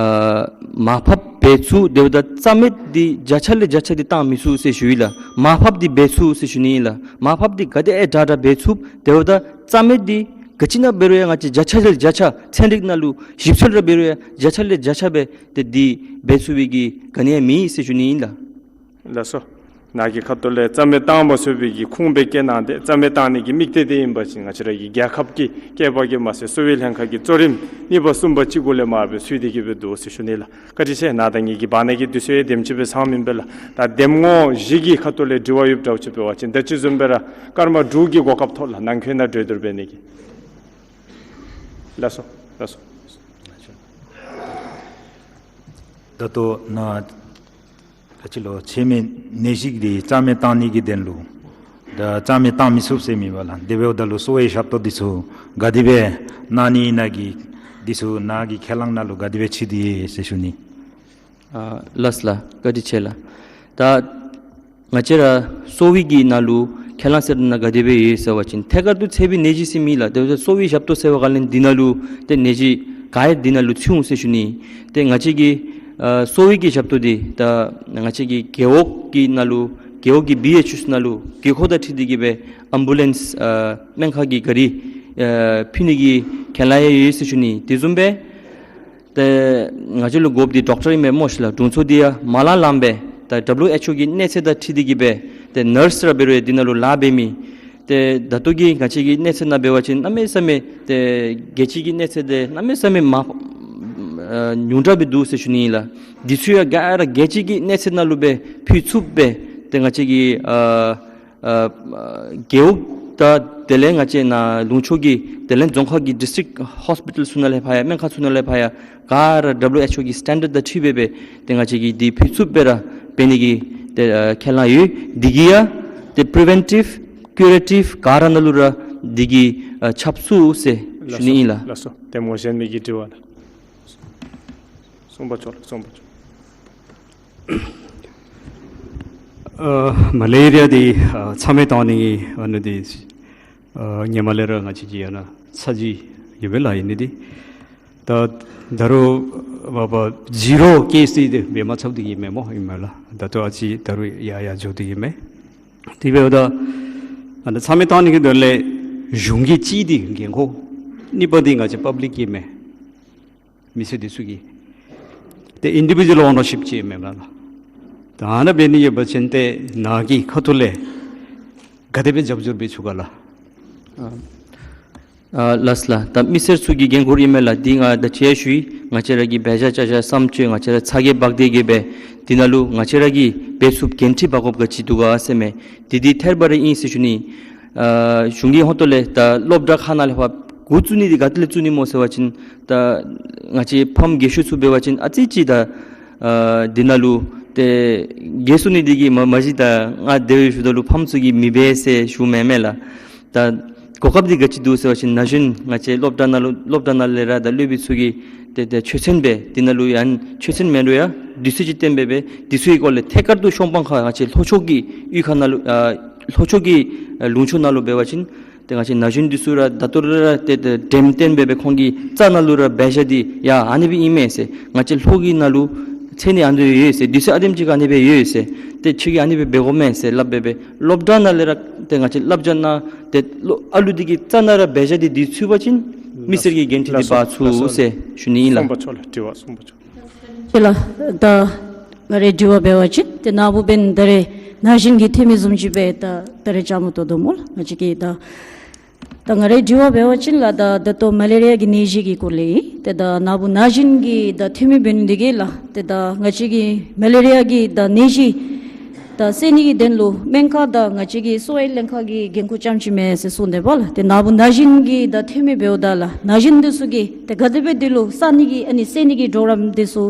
མར་ཕབ་འབད་ཚུགས། དེ་འབདཝ་ད་རྩ་མེད་འདི་བརྒྱ་ཆ་ལས་བརྒྱ་ཆ་འདི་བཏང་མི་ཚུགས་ཟེར་ཞུ་ཡི་ལགས། མར་ཕབ་འདི་འབད་ཚུགས་ཟེར་ཞུ་ནི་ཨིན་ལགས། མར་ཕབ་འདི་ག་དེ་ཨེ་དྲག་དྲག་འབད་ཚུགས། དེ་འབདཝ་ད་རྩ་མེད་འདི་ག་ཅི་ནང་འབད་རུང་ཡང་ང་བཅས་བརྒྱ་ཆ་ལས་བརྒྱ་ཆ་ཚན་རིག་ནང་ལུ་ཞིབ་འཚོལ་ར་འབད་རུང་ཡང་བརྒྱ་ཆ་ལས་བརྒྱ་ཆ་སྦེ་ཏེ་འདི་འབད་ཚུགས་པའི་གི་ག་ནི་ཡང་མེད་ཟེར་ཞུ་ནི་ཨིན་ལགས། ལགས་སོ། ནཱ་གི་ཁ་ཐུག་ལས་རྩ་མེད་བཏང་མ་ཚུགས་པའི་གི་ཁུངས་སྦེ་བཀལ་གནང་སྟེ་རྩ་མེད་བཏང་ནི་གི་དམིགས་གཏད་འདི་ཨིན་པ་ཅིན་ང་བཅས་ར་གི་རྒྱལ་ཁབ་ཀྱི་སྐྱེས་པ་གིས་མ་ཚད་གསོ་བའི་ལྷན་ཁག་གི་གཙོ་རིམ་གཉིས་པ་གསུམ་པ་ཅིག་གུ་ལས་མར་སྦེ་ཚུད་དེ་གི་སྦེ་འདུག་ཟེར་ཞུ་ནི་ལགས། བཀའ་དྲིན་ཆེ། ནཱ་ད་ངེ་གི་བར་ན་གི་དུས་ཚོད་དེམ་ཅིག་སྦེ་ཚང་མི་ཨིན་པས་ལགས། ད་གདམ་ངོ་བཞི་གི་ཁ་ཐུག་ལས་དྲི་བ་ཡོདཔ་འདྲཝ་ཅིག་འབད་བ་ཅིན་ད་ཅི་བཟུམ་སྦེ་ར་སྐར་མ་དྲུག་གི་གོ་སྐབས་ཐོབ་ལགས། ནང་འཁོད་ནང་གྲོས་བསྡུར་འབད་ནི་གི། ལགས་སོ། ལགས་སོ། ད་ལྟོ་ནཱ་ག་ཅི་ལོ་ཚད་མེད་ནད་གཞི་འདི་རྩ་མེད་བཏང་ནི་གི་དོན་ལུ་ད་རྩ་མེད་བཏང་མི་ཚུགས་ཟེར་མི་པ་ལགས། དེ་འབདཝ་ད་ལུ་གསོ་བའི་ཞབས་ཏོག་འདི་ཚུ་ག་དེ་སྦེ་གནང་ནི་ཨིན་ན་གི་འདི་ཚུ་ནཱ་གི་ཁས་བླངས་ནང་ལུ་ག་དེ་སྦེ་ཅིག་འདུག་ཟེར་ཞུ་ནི། ཨ་ལགས་ལགས། བཀའ་དྲིན་ཆེ་ལགས། ད་ང་བཅས་ར་གསོ་བའི་གི་ནང་ལུ་ཁས་བླངས་ཟེར་ན་ག་དེ་སྦེ་ཡོད་ཟེར་བ་ཅིན་ཐད་ཀར་དུ་ཚད་པའི་ནད་གཞི་ཟེར་མི་ལགས། དེ་འབདཝ་ད་གསོ་བའི་ཞབས་ཏོག་ཟེར་བའི་སྒང་ལས་འདི་ནང་ལུ་ཏེ་ནད་གཞི་ག་ཡང་འདི་ནང་ལུ་ཚུད་འོང་ཟེར་ཞུ་ནི། ཏེ་ང་བཅས་ཀྱི་ཨ་གསོ་བའི་གི་ཞབས་ཏོག་འདི་ད་ང་བཅས་ཀྱི་རྒེད་འོག་གི་ནང་ལུ་རྒེད་འོག་གི་བི་ཨེཆ་ཡུ་ནང་ལུ་དགོས་མཁོ་དང་འཁྲིལ་ཏེ་གི་སྦེ་ཨེམ་བུ་ལེནསི་ཨ་སྨན་ཁང་གི་ག་རི་ཨ་ཕུལ་ནི་གི་ཁས་བླངས་ཡང་ཡོད་ཟེར་ཞུ་ནི། དེ་བཟུམ་སྦེ་ཏེ་ང་བཅས་ལུ་དགོཔ་འདི་ཌོག་ཊར་ཨིན་མས་སྨོ་ཤིག་ལགས། དྲུང་འཚོ་འདི་ཡང་མ་ལང་ལངམ་སྦེ་ད་ཌབ་ལུ་ཨེཆ་ཨོ་གི་གནས་ཚད་དང་འཁྲིལ་ཏེ་གི་སྦེ་ཏེ་ནརསི་ར་འབད་རུང་ཡང་འདི་ནང་ལུ་ལཱ་འབད་མི་ཏེ་ད་ལྟོ་གི་ང་བཅས་ཀྱི་གནས་ཚད་ནང་འབད་བ་ཅིན་གནམ་མེད་ས་མེད་ཏེ་རྒྱལ་སྤྱི་གི་གནས་ཚད་འདི་གནམ་མེད་ས་མེད་མ་ཨ་ཉུང་དྲགས་སྦེ་འདུག་ཟེར་ཞུ་ནི་ཨིན་ལགས། འདི་ཚུ་ཡང་ག་ར་རྒྱལ་སྤྱི་གི་གནས་ཚད་ནང་ལུ་སྦེ་ཕུལ་ཚུགསཔ་སྦེ་ཏེ་ང་བཅས་ཀྱི་ཨ་ཨ་རྒེད་འོག་དང་དེ་ལས་ང་བཅས་ནཱ་ལུང་ཕྱོགས་ཀྱི་དེ་ལས་རྫོང་ཁག་གི་ཌིས་ཊིག་ཧོསི་པི་ཊལ་ཚུ་ནང་ལས་ཕར་ཡང་སྨན་ཁང་ཚུ་ནང་ལས་ཕར་ཡང་ག་ར་ཌབ་ལུ་ཨེཆ་ཨོ་གི་སི་ཊེན་ཌརཌ་དང་འཁྲིལ་སྦེ་སྦེ་ཏེ་ང་བཅས་ཀྱིས་འདི་ཕུལ་ཚུགསཔ་སྦེ་ར་འབད་ནི་གི་ཏེ་ཨ་ཁས་བླངས་ཡོད། འདི་གིས་ཡང་ཏེ་པི་རི་ཝེན་ཊིབ་ཀུ་རེ་ཊིབ་ག་ར་ནང་ལུ་ར་འདི་གིས་ཨ་ཁྱབ་ཚུགས་ཟེར་ཞུ་ནི་ཨིན་ལགས། ལགས་སོ། ལགས་སོ། གདམ་ངོ་གཞན་མི་གི་དྲི་བ་ལགས། གསུམ་པ་མཆོག་ལགས། གསུམ་པ་མཆོག། ཨ་མ་ལེ་རི་ཡ་འདི་ཨ་རྩ་མེད་བཏང་ནི་ཨ་ནི་འདི་ཨ་ཧེ་མ་ལས་ར་ང་བཅས་ཀྱིས་ཨ་ནཱ་ ཚར་གཅིག་ཡོད་པས་ལགས། ཨིན་ནི་འདི་ད་ད་རུང་མ་པ་ཛི་རོ་ཀེསི་འདི་འབད་མ་ཚརཝ་འདི་ཨིན་མས་སྨོ། ཨིན་མས་ལགས། ད་ལྟོ་ཨ་ཙི་ད་རུང་ཡར་ཡར་འགྱོ་སྟེ་ཨིན་མས། དེ་འབདཝ་ད་ཨ་ནི་རྩ་མེད་བཏང་ནི་གི་དོན་ལས་གཞུང་གི་སྤྱི་འདི་འགན་ཁུར། གཉིས་པ་འདི་ང་བཅས་པབ་ལིཀ་གི་མས། མི་སེར་འདི་ཚུ་གི། ཏེ་ཨིན་ཌི་བི་ཌུ་ཨལ་ཨོ་ནར་ཤིཔ་ཅིག་མེན་ན་ལགས། ད་ཨ་ནཱ་འབད་ནི་ཡོད་པ་ཅིན་ཏེ་ནཱ་གི་ཁ་ཐུག་ལས་ག་དེ་སྦེ་རྒྱབ་སྐྱོར་འབད་ཚུགས་ག་ལགས། ཨ་ཨ་ལགས་ལགས། ད་མི་སེར་ཚུ་གི་འགན་ཁུར་ཨིན་མས་ལགས། འདི་ང་ད་ཅི་ཡང་ཞུ་ཡི། ང་བཅས་ར་གི་འབད་བཞག་བྱ་བཞག་བསམ་སྤྱོད་ང་བཅས་ར་ཚ་གྱང་འབག་སྟེ་གི་སྦེ་འདི་ནང་ལུ་ང་བཅས་ར་གིས་འབད་ཚུགསཔ་འགན་འཁྲི་འབག་དགོཔ་ག་ཅི་འདུག་ག་ཟེར་མས། འདི་འདི་ཐད་རི་བ་རི་ཨིན་ཟེར་ཞུ་ནི། ཨ་གཞུང་གི་ཧོང་ཏོ་ལས་ད་སློབ་གྲྭ་ཁག་ནང་ལས་ཕར་འགོ་བཙུགས་ནི་འདི་ག་ཏེ་ལས་བཙུགས་ནི་སྨོ་ཟེར་བ་ཅིན་ད་ང་བཅས་ཕམ་རྒས་ཤོས་ཚུ་འབད་བ་ཅིན་ཨ་ཙི་ཅིག་ད་ཨ་འདི་ནང་ལུ་ཏེ་རྒས་སོ་ནི་འདི་གིས་མ་མ་གཞི་ད་ང་དེ་སྦེ་ཞུཝ་ད་ལུ་ཕམ་ཚུ་གིས་མི་འབད་ཟེར་ཞུཝ་མེན་མས་ལགས། ད་གོ་སྐབས་འདི་ག་ཅི་འདུག་ཟེར་བ་ཅིན་ན་གཞོན་ང་བཅས་སློབ་གྲྭ་ནང་ལུ་སློབ་གྲྭ་ནང་ལས་ར་ད་སློབ་དཔོན་ཚུ་གིས་ཏེ་ཏེ་ཆོས་ཚན་སྦེ་འདི་ནང་ལུ་ཡང་ཆོས་ཚན་མེན་རུང་ཡང་དུས་ཚོད་ཅིག་བཏོན་སྦེ་སྦེ་འདི་ཚུ་གི་སྐོར་ལས་ཐད་ཀར་དུ་ཤོང་སྤང་ཁ་ང་བཅས་ལྷོ་ཕྱོགས་ཀྱི་གཡུས་ཁ་ནང་ལུ་ཨ་ལྷོ་ཕྱོགས་ཀྱི་ཨ་ལུང་ཕྱོགས་ནང་ལུ་འབད་བ་ཅིན་ཏེ་ང་བཅས་ན་གཞོན་འདི་ཚུ་ར་ད་ལྟོ་ར་ར་ཏེ་ཏེ་འགྲེམས་སྟོན་འབད་སྦེ་ཁོང་གི་རྩ་ནང་ལུ་ར་འབད་བཞག་འདི་ཡ་ཨ་ནི་སྦེ་ཨིན་མས་ཟེར། ང་བཅས་ལྷོ་གི་ནང་ལུ་ཚེ་ནི་ཨ་ནི་སྦེ་ཡོད་ཟེར། དུས་ཚོད་ཨ་དེམ་ཅིག་ཁར་ཨ་ནི་སྦེ་ཡོད་ཟེར། ཏེ་ཁྱོད་ཀྱིས་ཨ་ནི་སྦེ་འབད་དགོ་མས་ཟེར་སླབ་སྦེ་སྦེ་སློབ་གྲྭ་ནང་ལས་ར་ཏེ་ང་བཅས་བསླབ་བྱ་ནང་ཏེ་ལོ་ཨ་ལུ་འདི་གི་རྩ་ནང་ར་འབད་བཞག་འདི་འདི་ཚུགས་པ་ཅིན་མི་སེར་གྱི་འགན་འཁྲི་འདི་འབག་ཚུགས་ཟེར་ཞུ་ནི་ཨིན་ལགས། གསུངས་པ་ཆོག་ལགས། དྲི་བ་གསུངས་པ་ཆོག། ཁྱོད་ལགས་ད་ང་རའི་དྲི་བ་འབད་བ་ཅིན་ཏེ་ནཱ་བུ་འབདན་ད་རེས་ན་གཞོན་གྱི་འཐུས་མི་བཟུམ་ཅིག་སྦེ་ད་ད་རེས་བཅའ་མར་གཏོགས་དོ་སྨོ་ལགས། ང་བཅས་ཀྱིས་ད་ད་ང་རའི་དྲི་བ་འབད་བ་ཅིན་ལགས་ད་ད་ལྟོ་མ་ལེ་རི་ཡ་གི་ནད་གཞི་གི་སྐོར་ལས་ཨིན། ཏེ་ད་ནཱ་བུ་ན་གཞོན་གྱི་ད་འཐུས་མི་འབད་ནི་འདི་གིས་ལགས་ཏེ་ད་ང་བཅས་ཀྱི་མ་ལེ་རི་ཡ་གི་ད་ནད་གཞི་ད་སེལ་ནི་གི་དོན་ལུ་སྨན་ཁང་ད་ང་བཅས་ཀྱི་གསོ་བའི་ལྷན་ཁག་གི་འགན་ཁུར་རྐྱངམ་ཅིག་མེན་ཟེར་གསུངས་དེས་པ་ལགས། ཏེ་ནཱ་བུ་ན་གཞོན་གྱི་ད་འཐུས་མི་འབདཝ་ད་ལགས་ན་གཞོན་འདི་ཚུ་གིས་ཏེ་ག་དེ་སྦེ་འདི་ལུ་བསལ་ནི་གི་ཨ་ནི་སེལ་ནི་གི་གྲོགས་རམ་འདི་ཚུ་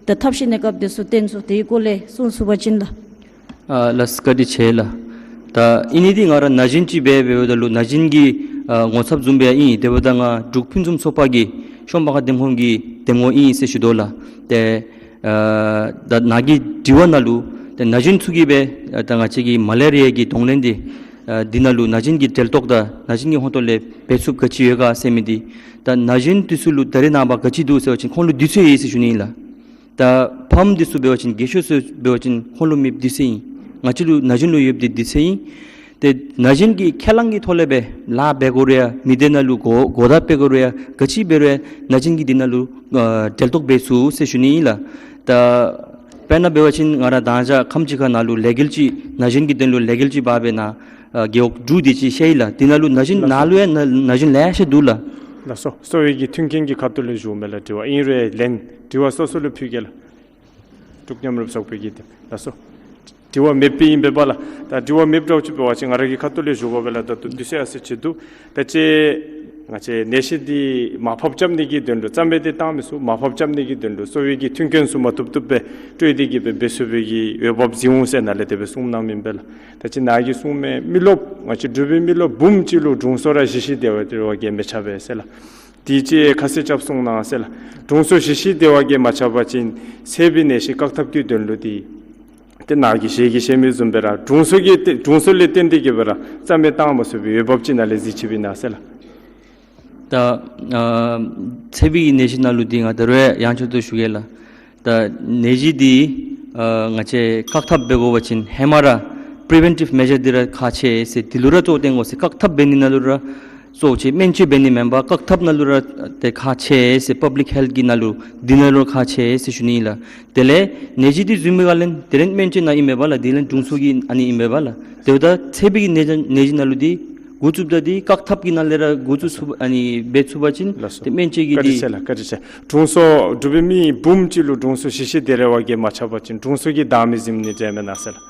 ད་ཐབས་ཤེས་གནས་སྐབས་འདི་ཚུ་བཏོན་ཚུགས། དེའི་སྐོར་ལས་གསུང་ཚུགས་པ་ཅིན་ལགས། ཨ་ལགས་བཀའ་དྲིན་ཆེ་ལགས། ད་ཨིན་ནི་འདི་ང་ར་ན་གཞོན་ཅིག་སྦེ་འབདཝ་ད་ལུ་ན་གཞོན་གྱི་ཨ་ངོ་ཚབ་བཟུམ་སྦེ་ཨིན། དེ་འབདཝ་ད་ང་འབྲུག་ཕུན་སུམ་ཚོགས་པ་གི་ཤོང་སྤང་ཁ་འདེམས་ཁོངས་ཀྱི་འདེམས་ངོ་ཨིན་ཟེར་ཞུ་དོ་ལགས། ཏེ་ཨ་ད་ནཱ་གི་དྲི་བ་ནང་ལུ་ཏེ་ན་གཞོན་ཚུ་གིས་སྦེ་ཨ་ད་ང་བཅས་ཀྱི་མ་ལེ་རི་ཡ་གི་གདོང་ལེན་འདི་ཨ་འདི་ནང་ལུ་ན་གཞོན་གྱི་འབྲེལ་གཏོགས་དང་ན་གཞོན་གྱི་ཧོང་ཏོ་ལས་འབད་ཚུགསཔ་ག་ཅི་ཡོད་ག་ཟེར་མི་འདི་ད་ན་གཞོན་འདི་ཚུ་ལུ་ད་རེས་ནངས་པ་ག་ཅི་འདུག་ཟེར་བ་ཅིན་ཁོང་ལུ་དུས་ཚོད་ཡོད་ཟེར་ཞུ་ནི་ཨིན་ལགས། ད་ཕམ་འདི་ཚུ་འབད་བ་ཅིན་རྒས་ཤོས་ཚུ་འབད་བ་ཅིན་ཁོང་ལུ་མེདཔ་དུས་ཚོད་ཨིན། ང་བཅས་ལུ་ན་གཞོན་ལུ་ཡོདཔ་འདི་དུས་ཚོད་ཨིན། ཏེ་ན་གཞོན་གྱིས་ཁས་བླངས་ཀྱི་ཐོག་ལས་སྦེ་ལཱ་འབད་དགོ་རུང་ཡང་མི་སྡེ་ནང་ལུ་གོ་གོ་བརྡ་སྤེལ་དགོ་རུང་ཡང་ག་ཅི་འབད་རུང་ཡང་ན་གཞོན་གྱིས་འདི་ནང་ལུ་ཨ་འབྲེལ་གཏོགས་འབད་ཚུགས་ཟེར་ཞུ་ནི་ཨིན་ལགས། ད་དཔེར་ན་འབད་བ་ཅིན་ང་ར་ད་ཅི་ཁམས་ཅིག་ཁར་ནཱ་ལུ་ལས་འགུལ་ཅིག་ན་གཞོན་གྱི་དོན་ལུ་ལས་འགུལ་ཅིག་འབག་སྦེ་ནཱ་ཨ་རྒེད་འོག་དྲུག་དེ་ཅིག་བཤལ་ཡི་ལགས། འདི་ནང་ལུ་ན་གཞོན་ནཱ་ལུ་ཡང་ན་ན་གཞོན་ལེ་ཤ་འདུག་ལགས། ལགས་སོ། གསོ་བའི་གི་མཐུན་རྐྱེན་གྱི་ཁ་ཐུག་ལས་ཞུཝ་མས་ལགས། དྲི་བ་ཨིན་རུང་ལན་དྲི་བ་སོ་སོ་ལུ་ཕུལ་གེ་ལགས། འབྲུག་མཉམ་རུབ་ཚོགས་པའི་གི་དེ་ལགས་སོ། དྲི་བ་མེདཔ་ཨིན་པས་པ་ལགས། ད་དྲི་བ་མེདཔ་འདྲཝ་ཅིག་འབད་བ་ཅིན་ང་ར་གི་ཁ་ཐུག་ལས་ཞུ་དགོ་པས་ལགས། ད་ལྟོ་དུས་ཚོད་ཡང་ཟད་ཅི་འདུག། ད་ཅི་ང་བཅས་ནད་གཞི་འདི་མར་ཕབ་རྐྱབ་ནི་གི་དོན་ལུ་རྩ་མེད་འདི་བཏང་མི་ཚུགས། མར་ཕབ་རྐྱབ་ནི་གི་དོན་ལུ་གསོ་བའི་གི་མཐུན་རྐྱེན་ཚུ་མ་བཏུབ་བཏུབ་སྦེ་སྤྲོད་དེ་གི་སྦེ་འབད་ཚུགས་པའི་གི་འོས་འབབ་བཟུང་འོང་ཟེར་ནཱ་ལས་དེ་སྦེ་གསུངམ་གནངམ་ཨིན་པས་ལགས། ད་ཅི་ནཱ་གིས་གསུངས་མི་མི་རློབས་ང་བཅས་འབྲུག་པའི་མི་རློབས་འབུམ་གཅིག་ལུ་དྲུང་འཚོ་ར་བཞི་བཞི་དེ་བ་དེ་བ་གིས་མི་ཁྱབ་པས་ཟེར་ལགས། དེ་ཅིག་ཁ་གསལ་རྐྱབ་གསུང་གནང་ཟེར་ལགས། དྲུང་འཚོ་བཞི་བཞི་དེ་བ་གིས་མ་ཁྱབ་པ་ཅིན་ཚད་པའི་ནད་གཞི་བཀག་ཐབས་ཀྱི་དོན་ལུ་འདི་ཏེ་ནཱ་གིས་ཞལ་གྱིས་བཞེས་མི་བཟུམ་སྦེ་ར་དྲུང་འཚོ་གི་ཏེ་དྲུང་འཚོ་ལས་བརྟེན་ཏེ་གི་སྦེ་ར་རྩ་མེད་བཏང་མ་ཚུགས་པའི་འོས་འབབ་ཅིག་ནཱ་ལས་གཟིགས་ཅི་པས་ན་ཟེར་ལགས། ད་ཨ་ཚད་པའི་ནད་གཞི་ནང་ལུ་འདི་ང་ད་རུང་ཡང་ཆོད་དོ་ཞུ་གེ་ལགས། ད་ནད་གཞི་འདི་ཨ་ང་བཅས་བཀག་ཐབས་འབད་དགོ་པ་ཅིན་ཧེ་མ་ར་པི་རི་ཝེན་ཊིབ་མེ་ཇར་འདི་ར་ཁག་ཆེ་ཟེར། འདི་ལུ་ར་གཙོ་བོ་བཏོན་དགོ་ཟེར། བཀག་ཐབས་འབད་ནི་ནང་ལུ་ར་གཙོ་བོ་ཆེ། སྨན་བཅོས་འབད་ནི་མེན་པར་བཀག་ཐབས་ནང་ལུ་ར་ཏེ་ཁག་ཆེ་ཟེར། པབ་ལིཀ་ཧེལཐ་གི་ནང་ལུ་འདི་ནང་ལུ་ར་ཁག་ཆེ་ཟེར་ཞུ་ནི་ཨིན་ལགས། དེ་ལས་ནད་གཞི་འདི་འཛུལ་མི་ག་ལས་དེ་ལས་སྨན་བཅོས་ནང་ཨིན་མས་པ་ལགས། དེ་ལས་དྲུང་འཚོ་གི་ཨ་ནི་ཨིན་མས་པ་ལགས། དེ་འབདཝ་ད་ཚད་པའི་ནད་གཞི་ནང་ལུ་འདི་འགོ་བཙུགསཔ་ད་འདི་བཀག་ཐབས་ཀྱི་ནང་ལས་ར་འགོ་བཙུགས་ཚུགས་ཨ་ནི་འབད་ཚུགས་པ་ཅིན་ལགས་སོ། ཏེ་སྨན་བཅོས་ཀྱི་བཀའ་དྲིན་འདི་ཆེ་ལགས། བཀའ་དྲིན་ཆེ། དྲུང་འཚོ་འབྲུག་པའི་མི་འབུམ་གཅིག་ལུ་དྲུང་འཚོ་བཞི་བཞི་དེ་རེ་བ་གིས་མ་ཁྱབ་པ་ཅིན་དྲུང་འཚོ་གིས་བདའ་མི་འཛེམ་ནི་འདྲས་མེན་ན་ཟེར་ལགས།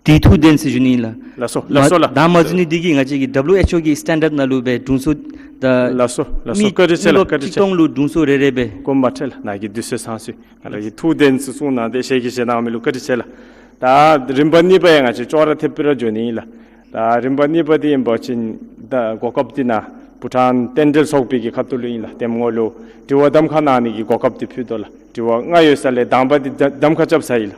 དེ་ཐུགས་བདེན་ཟེར་ཞུ་ནི་ལགས། ལགས་སོ་ལགས་སོ་ལགས། བདའ་མ་འཛེམ་ནི་འདི་གིས་ང་བཅས་ཀྱི་ཌབ་ལུ་ཨེཆ་ཨོ་གི་སི་ཊེན་ཌརཌ་ནང་ལུ་སྦེ་དྲུང་འཚོ་ད་ལགས་སོ་ལགས་སོ། མི་བཀའ་དྲིན་ཆེ་ལགས། མི་བཀའ་དྲིན་ཆེ། ཆིག་སྟོང་ལུ་དྲུང་འཚོ་རེ་རེ་སྦེ་དགོངསམ་མ་ཁྲེལ་ལགས། ནཱ་གིས་དུས་ཚོད་ཚང་སོང་། ང་ར་གིས་ཐུགས་བདེན་ཟེར་གསུངས་གནང་སྟེ་ཞལ་གྱིས་བཞེས་གནང་མི་ལུ་བཀའ་དྲིན་ཆེ་ལགས། ད་རིམ་པ་གཉིས་པ་ཡང་ང་བཅས་ཅོག་ར་འཐདཔ་སྦེ་ར་འགྱོ་ནི་ཨིན་ལགས། ད་རིམ་པ་གཉིས་པ་འདི་ཨིན་པ་ཅིན་ད་གོ་སྐབས་འདི་ནཱ་བྷུ་ཊཱན་རྟེན་འབྲེལ་ཚོགས་པའི་གི་ཁ་ཐུག་ལུ་ཨིན་ལགས། འདེམས་ངོ་ལུ་དྲི་བ་གདམ་ཁ་གནང་ནི་གི་གོ་སྐབས་འདི་ཕུལ་དོ་ལགས། དྲི་བ་ལྔ་ཡོད་ས་ལས་དང་པ་འདི་གདམ་ཁ་རྐྱབ་ཚར་ཡི་ལགས།